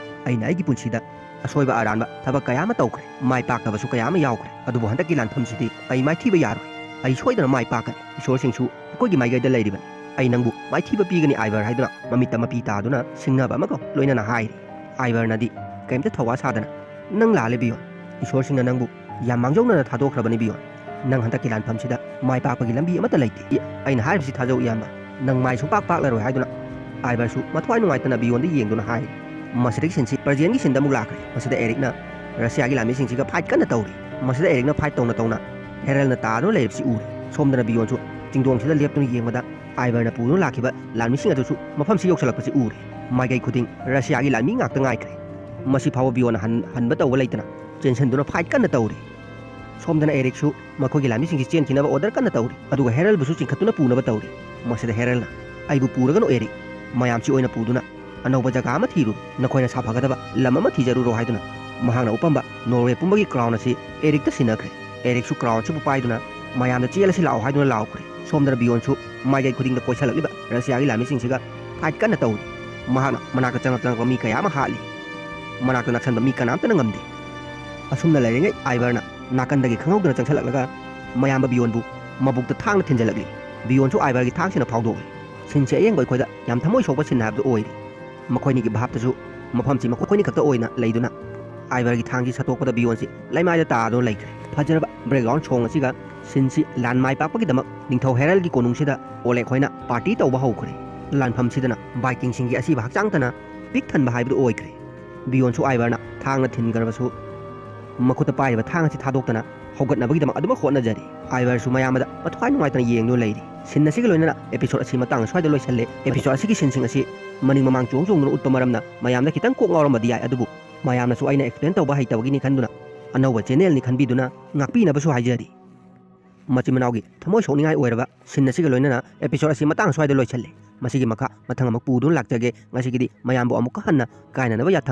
"ꯑꯩꯅ ꯑꯩꯒꯤ ꯄꯨꯟꯁꯤꯗ ꯑꯁꯣꯏꯕ ꯑꯔꯥꯟꯕ ꯊꯕꯛ ꯀꯌꯥ ꯑꯃ ꯇꯧꯈ꯭ꯔꯦ, ꯃꯥꯏ ꯄꯥꯛꯇꯕꯁꯨ ꯀꯌꯥ ꯑꯃ ꯌꯥꯎꯈ꯭ꯔꯦ, ꯑꯗꯨꯕꯨ ꯍꯟꯗꯛꯀꯤ ꯂꯥꯟꯐꯝꯁꯤꯗꯤ ꯑꯩ ꯃꯥꯏꯊꯤꯕ ꯌꯥꯔꯣꯏ꯫ ꯑꯩ ꯁꯣꯏꯗꯅ ꯃꯥꯏ ꯄꯥꯛꯀꯅꯤ꯫ ꯏꯁꯣꯔꯁꯤꯡꯁꯨ ꯑꯩꯈꯣꯏꯒꯤ ꯃꯥꯏꯀꯩꯗ ꯂꯩꯔꯤꯕꯅꯤ꯫ ꯑꯩ ꯅꯪꯕꯨ ꯃꯥꯏꯊꯤꯕ ꯄꯤꯒꯅꯤ, ꯑꯥꯏꯕꯔ" ꯍꯥꯏꯗꯨꯅ ꯃꯃꯤꯠꯇ ꯃꯄꯤ ꯇꯥꯗꯨꯅ ꯁꯤꯡꯅꯕ ꯑꯃꯒ ꯂꯣꯏꯅꯅ ꯍꯥꯏꯔꯤ꯫ ꯑꯥꯏꯕꯔꯅꯗꯤ ꯀꯔꯤꯝꯇ ꯊꯧꯋꯥ ꯁꯥꯗꯅ, "ꯅꯪ ꯂꯥꯜꯂꯦ ꯕꯤꯌꯣꯟ꯫ ꯏꯁꯣꯔꯁꯤꯡꯅ ꯅꯪꯕꯨ ꯌꯥꯝ ꯃꯥꯡꯖꯧꯅꯅ ꯊꯥꯗꯣꯛꯈ꯭ꯔꯕꯅꯤ ꯕꯤꯌꯣꯟ꯫ ꯅꯪ ꯍꯟꯗꯛꯀꯤ ꯂꯥꯟꯐꯝꯁꯤꯗ ꯃꯥꯏ ꯄꯥꯛꯄꯒꯤ ꯂꯝꯕꯤ ꯑꯃꯠꯇ ꯂꯩꯇꯦ꯫ ꯑꯩꯅ ꯍꯥꯏꯔꯤꯕꯁꯤ ꯊꯥꯖꯧ ꯏꯌꯥꯝꯕ꯫ ꯅꯪ ꯃꯥꯏ ꯁꯨꯡꯄꯥꯛ ꯄꯥꯛꯂꯔꯣꯏ" ꯍꯥꯏꯗꯨꯅ ꯑꯥꯏꯕꯔꯁꯨ ꯃꯊ꯭ꯋꯥꯏ ꯅꯨꯡꯉꯥꯏꯇꯅ ꯕꯤꯌꯣꯟꯗ ꯌꯦꯡꯗꯨꯅ ꯍꯥꯏꯔꯤ꯫ ꯃꯁꯤꯗꯒꯤ ꯁꯤꯟꯁꯤ ꯄ꯭ꯔꯖꯦꯟꯒꯤ ꯁꯤꯟꯗ ꯑꯃꯨꯛ ꯂꯥꯛꯈ꯭ꯔꯦ꯫ ꯃꯁꯤꯗ ꯑꯦꯔꯤꯛꯅ ꯔꯁꯤꯌꯥꯒꯤ ꯂꯥꯟꯃꯤꯁꯤꯡꯁꯤꯒ ꯐꯥꯏꯠ ꯀꯟꯅ ꯇꯧꯔꯤ꯫ ꯃꯁꯤꯗ ꯑꯦꯔꯤꯛꯅ ꯐꯥꯏꯠ ꯇꯧꯅ ꯇꯧꯅ ꯍꯦꯔꯜꯅ ꯇꯥꯗꯨꯅ ꯂꯩꯔꯤꯕꯁꯤ ꯎꯔꯦ꯫ ꯁꯣꯝꯗꯅ ꯕꯤꯌꯣꯟꯁꯨ ꯆꯤꯡꯗꯣꯡꯁꯤꯗ ꯂꯦꯞꯇꯨꯅ ꯌꯦꯡꯕꯗ ꯑꯥꯏꯕꯔꯅ ꯄꯨꯗꯨꯅ ꯂꯥꯛꯈꯤꯕ ꯂꯥꯟꯃꯤꯁꯤꯡ ꯑꯗꯨꯁꯨ ꯃꯐꯝꯁꯤ ꯌꯧꯁꯤꯜꯂꯛꯄꯁꯤ ꯎꯔꯦ꯫ ꯃꯥꯏꯀꯩ ꯈꯨꯗꯤꯡ ꯔꯁꯤꯌꯥꯒꯤ ꯂꯥꯟꯃꯤ ꯉꯥꯛꯇ ꯉꯥꯏꯈ꯭ꯔꯦ꯫ ꯃꯁꯤ ꯐꯥꯎꯕ ꯕꯤꯌꯣꯟꯅ ꯍꯟ-, ꯍꯟꯕ ꯇꯧꯕ ꯂꯩꯇꯅ ꯆꯦꯟꯁꯤꯟꯗꯨꯅ ꯐꯥꯏꯠ ꯀꯟꯅ ꯇꯧꯔꯤ꯫ ꯁꯣꯝꯗꯅ ꯑꯦꯔꯤꯛꯁꯨ ꯃꯈꯣꯏꯒꯤ ꯂꯥꯟꯃꯤꯁꯤꯡꯁꯤ ꯆꯦꯟꯈꯤꯅꯕ ꯑꯣꯔꯗꯔ ꯀꯟꯅ ꯇꯧꯔꯤ, ꯑꯗꯨꯒ ꯍꯦꯔꯜꯕꯨꯁꯨ ꯆꯤꯡꯈꯠꯇꯨꯅ ꯄꯨꯅꯕ ꯇꯧꯔꯤ꯫ ꯃꯁꯤꯗ ꯍꯦꯔꯜꯅ, "ꯑꯩꯕꯨ ꯄꯨꯔꯒꯅꯨ ꯑꯦꯔꯤꯛ, ꯃꯌꯥꯝꯁꯤ ꯑꯣꯏꯅ ꯄꯨꯗꯨꯅ ꯑꯅꯧꯕ ꯖꯒꯥ ꯑꯃ ꯊꯤꯔꯨꯔꯣ, ꯅꯈꯣꯏꯅ ꯁꯥꯐꯒꯗꯕ ꯂꯝ ꯑꯃ ꯊꯤꯖꯔꯨꯔꯣ" ꯍꯥꯏꯗꯨꯅ ꯃꯍꯥꯛꯅ ꯎꯞꯄꯝꯕ ꯅꯣꯔꯋꯦ ꯄꯨꯝꯕꯒꯤ ꯀ꯭ꯔꯥꯎꯟ ꯑꯁꯤ ꯑꯦꯔꯤꯛꯇ ꯁꯤꯟꯅꯈ꯭ꯔꯦ꯫ ꯑꯦꯔꯤꯛꯁꯨ ꯀ꯭ꯔꯥꯎꯟ ꯑꯁꯤꯕꯨ ꯄꯥꯏꯗꯨꯅ, "ꯃꯌꯥꯝꯗ ꯆꯦꯜꯂꯁꯤ ꯂꯥꯛꯑꯣ" ꯍꯥꯏꯗꯨꯅ ꯂꯥꯎꯈ꯭ꯔꯦ꯫ ꯁꯣꯝꯗꯅ ꯕꯤꯌꯣꯟꯁꯨ ꯃꯥꯏꯀꯩ ꯈꯨꯗꯤꯡꯗ ꯀꯣꯏꯁꯜꯂꯛꯂꯤꯕ ꯔꯁꯤꯌꯥꯒꯤ ꯂꯥꯟꯃꯤꯁꯤꯡꯁꯤꯒ ꯐꯥꯏꯠ ꯀꯟꯅ ꯇꯧꯔꯤ꯫ ꯃꯍꯥꯛꯅ ꯃꯅꯥꯛꯇ ꯆꯪꯂꯛ ꯆꯪꯂꯛꯄ ꯃꯤ ꯀꯌꯥ ꯑꯃ ꯍꯥꯠꯂꯤ꯫ ꯃꯅꯥꯛꯇ ꯅꯛꯁꯟꯕ ꯃꯤ ꯀꯅꯥꯝꯇꯅ ꯉꯝꯗꯦ꯫ ꯑꯁꯨꯝꯅ ꯂꯩꯔꯤꯉꯩ ꯑꯥꯏꯚꯔꯅ ꯅꯥꯀꯟꯗꯒꯤ ꯈꯪꯍꯧꯗꯅ ꯆꯪꯁꯜꯂꯛꯂꯒ ꯃꯌꯥꯝꯕ ꯕꯤꯌꯣꯟꯕꯨ ꯃꯕꯨꯛꯇ ꯊꯥꯡꯅ ꯊꯤꯟꯖꯜꯂꯛꯂꯤ꯫ ꯕꯤꯌꯣꯟꯁꯨ ꯑꯥꯏꯚꯔꯒꯤ ꯊꯥꯡꯁꯤꯅ ꯐꯥꯎꯗꯣꯛꯂꯤ꯫ ꯁꯤꯟꯁꯦ ꯑꯌꯦꯡꯕ ꯑꯩꯈꯣꯏꯗ ꯌꯥꯝ ꯊꯃꯣꯏ ꯁꯣꯛꯄ ꯁꯤꯟ ꯍꯥꯏꯕꯗꯨ ꯑꯣꯏꯔꯤ꯫ ꯃꯈꯣꯏꯅꯤꯒꯤ ꯚꯥꯞꯇꯁꯨ ꯃꯐꯝꯁꯤ ꯃꯈꯣꯏꯅꯤ ꯈꯛꯇ ꯑꯣꯏꯅ ꯂꯩꯗꯨꯅ ꯑꯥꯏꯚꯔꯒꯤ ꯊꯥꯡꯁꯤ ꯁꯠꯇꯣꯛꯄꯗ ꯕꯤꯌꯣꯟꯁꯤ ꯂꯩꯃꯥꯏꯗ ꯇꯥꯗꯨꯅ ꯂꯩꯈ꯭ꯔꯦ꯫ ꯐꯖꯔꯕ ꯕꯦꯛꯒ꯭ꯔꯥꯎꯟ ꯁꯣꯡ ꯑꯁꯤꯒ ꯁꯤꯟꯁꯤ ꯂꯥꯟ ꯃꯥꯏ ꯄꯥꯛꯄꯒꯤꯗꯃꯛ ꯅꯤꯡꯊꯧ ꯍꯦꯔꯜꯒꯤ ꯀꯣꯅꯨꯡꯁꯤꯗ ꯑꯣꯂꯦꯛ ꯍꯣꯏꯅ ꯄꯥꯔꯇꯤ ꯇꯧꯕ ꯍꯧꯈ꯭ꯔꯦ꯫ ꯂꯥꯟꯐꯝꯁꯤꯗꯅ ꯚꯥꯏꯀꯤꯡꯁꯤꯡꯒꯤ ꯑꯁꯤꯕ ꯍꯛꯆꯥꯡꯇꯅ ꯄꯤꯛ ꯊꯟꯕ ꯍꯥꯏꯕꯗꯨ ꯑꯣꯏꯈ꯭ꯔꯦ꯫ ꯕꯤꯌꯣꯟꯁꯨ ꯑꯥꯏꯚꯔꯅ ꯊꯥꯡꯅ ꯊꯤꯟꯈ꯭ꯔꯕꯁꯨ ꯃꯈꯨꯠꯇ ꯄꯥꯏꯔꯤꯕ ꯊꯥꯡ ꯑꯁꯤ ꯊꯥꯗꯣꯛꯇꯅ ꯍꯧꯒꯠꯅꯕꯒꯤꯗꯃꯛ ꯑꯗꯨꯃꯛ ꯍꯣꯠꯅꯖꯔꯤ꯫ ꯑꯥꯏꯚꯔꯁꯨ ꯃꯌꯥꯝꯗ ꯃꯊ꯭ꯋꯥꯏ ꯅꯨꯡꯉꯥꯏꯇꯅ ꯌꯦꯡꯗꯨꯅ ꯂꯩꯔꯤ꯫ ꯁꯤꯟ ꯑꯁꯤꯒ ꯂꯣꯏꯅꯅ ꯑꯦꯄꯤꯁꯣꯗ ꯑꯁꯤ ꯃꯇꯥꯡ ꯑꯁ꯭ꯋꯥꯏꯗ ꯂꯣꯏꯁꯜꯂꯦ꯫ ꯑꯦꯄꯤꯁꯣꯗ ꯑꯁꯤꯒꯤ ꯁꯤꯟꯁꯤꯡ ꯑꯁꯤ ꯃꯅꯤꯡ ꯃꯃꯥꯡ ꯆꯣꯡ ꯆꯣꯡꯗꯨꯅ ꯎꯠꯄ ꯃꯔꯝꯅ ꯃꯌꯥꯝꯗ ꯈꯤꯇꯪ ꯀꯣꯛ ꯉꯥꯎꯔꯝꯕꯗꯤ ꯌꯥꯏ, ꯑꯗꯨꯕꯨ ꯃꯌꯥꯝꯅꯁꯨ ꯑꯩꯅ ꯑꯦꯛꯁꯄ꯭ꯂꯦꯟ ꯇꯧꯕ ꯍꯩꯇꯕꯒꯤꯅꯤ ꯈꯟꯗꯨꯅ ꯑꯅꯧꯕ ꯆꯦꯅꯦꯜꯅꯤ ꯈꯟꯕꯤꯗꯨꯅ ꯉꯥꯛꯄꯤꯅꯕꯁꯨ ꯍꯥꯏꯖꯔꯤ꯫ ꯃꯆꯤꯟ ꯃꯅꯥꯎꯒꯤ ꯊꯃꯣꯏ ꯁꯣꯛꯅꯤꯡꯉꯥꯏ ꯑꯣꯏꯔꯕ ꯁꯤꯟ ꯑꯁꯤꯒ ꯂꯣꯏꯅꯅ ꯑꯦꯄꯤꯁꯣꯗ ꯑꯁꯤ ꯃꯇꯥꯡ ꯑꯁ꯭ꯋꯥꯏꯗ ꯂꯣꯏꯁꯜꯂꯦ꯫ ꯃꯁꯤꯒꯤ ꯃꯈꯥ ꯃꯊꯪ ꯑꯃꯨꯛ ꯄꯨꯗꯨꯅ ꯂꯥꯛꯆꯒꯦ꯫ ꯉꯁꯤꯒꯤꯗꯤ ꯃꯌꯥꯝꯕꯨ ꯑꯃꯨꯛꯀ ꯍꯟꯅ ꯀꯥꯏꯅꯅꯕ ꯌꯥꯊꯪ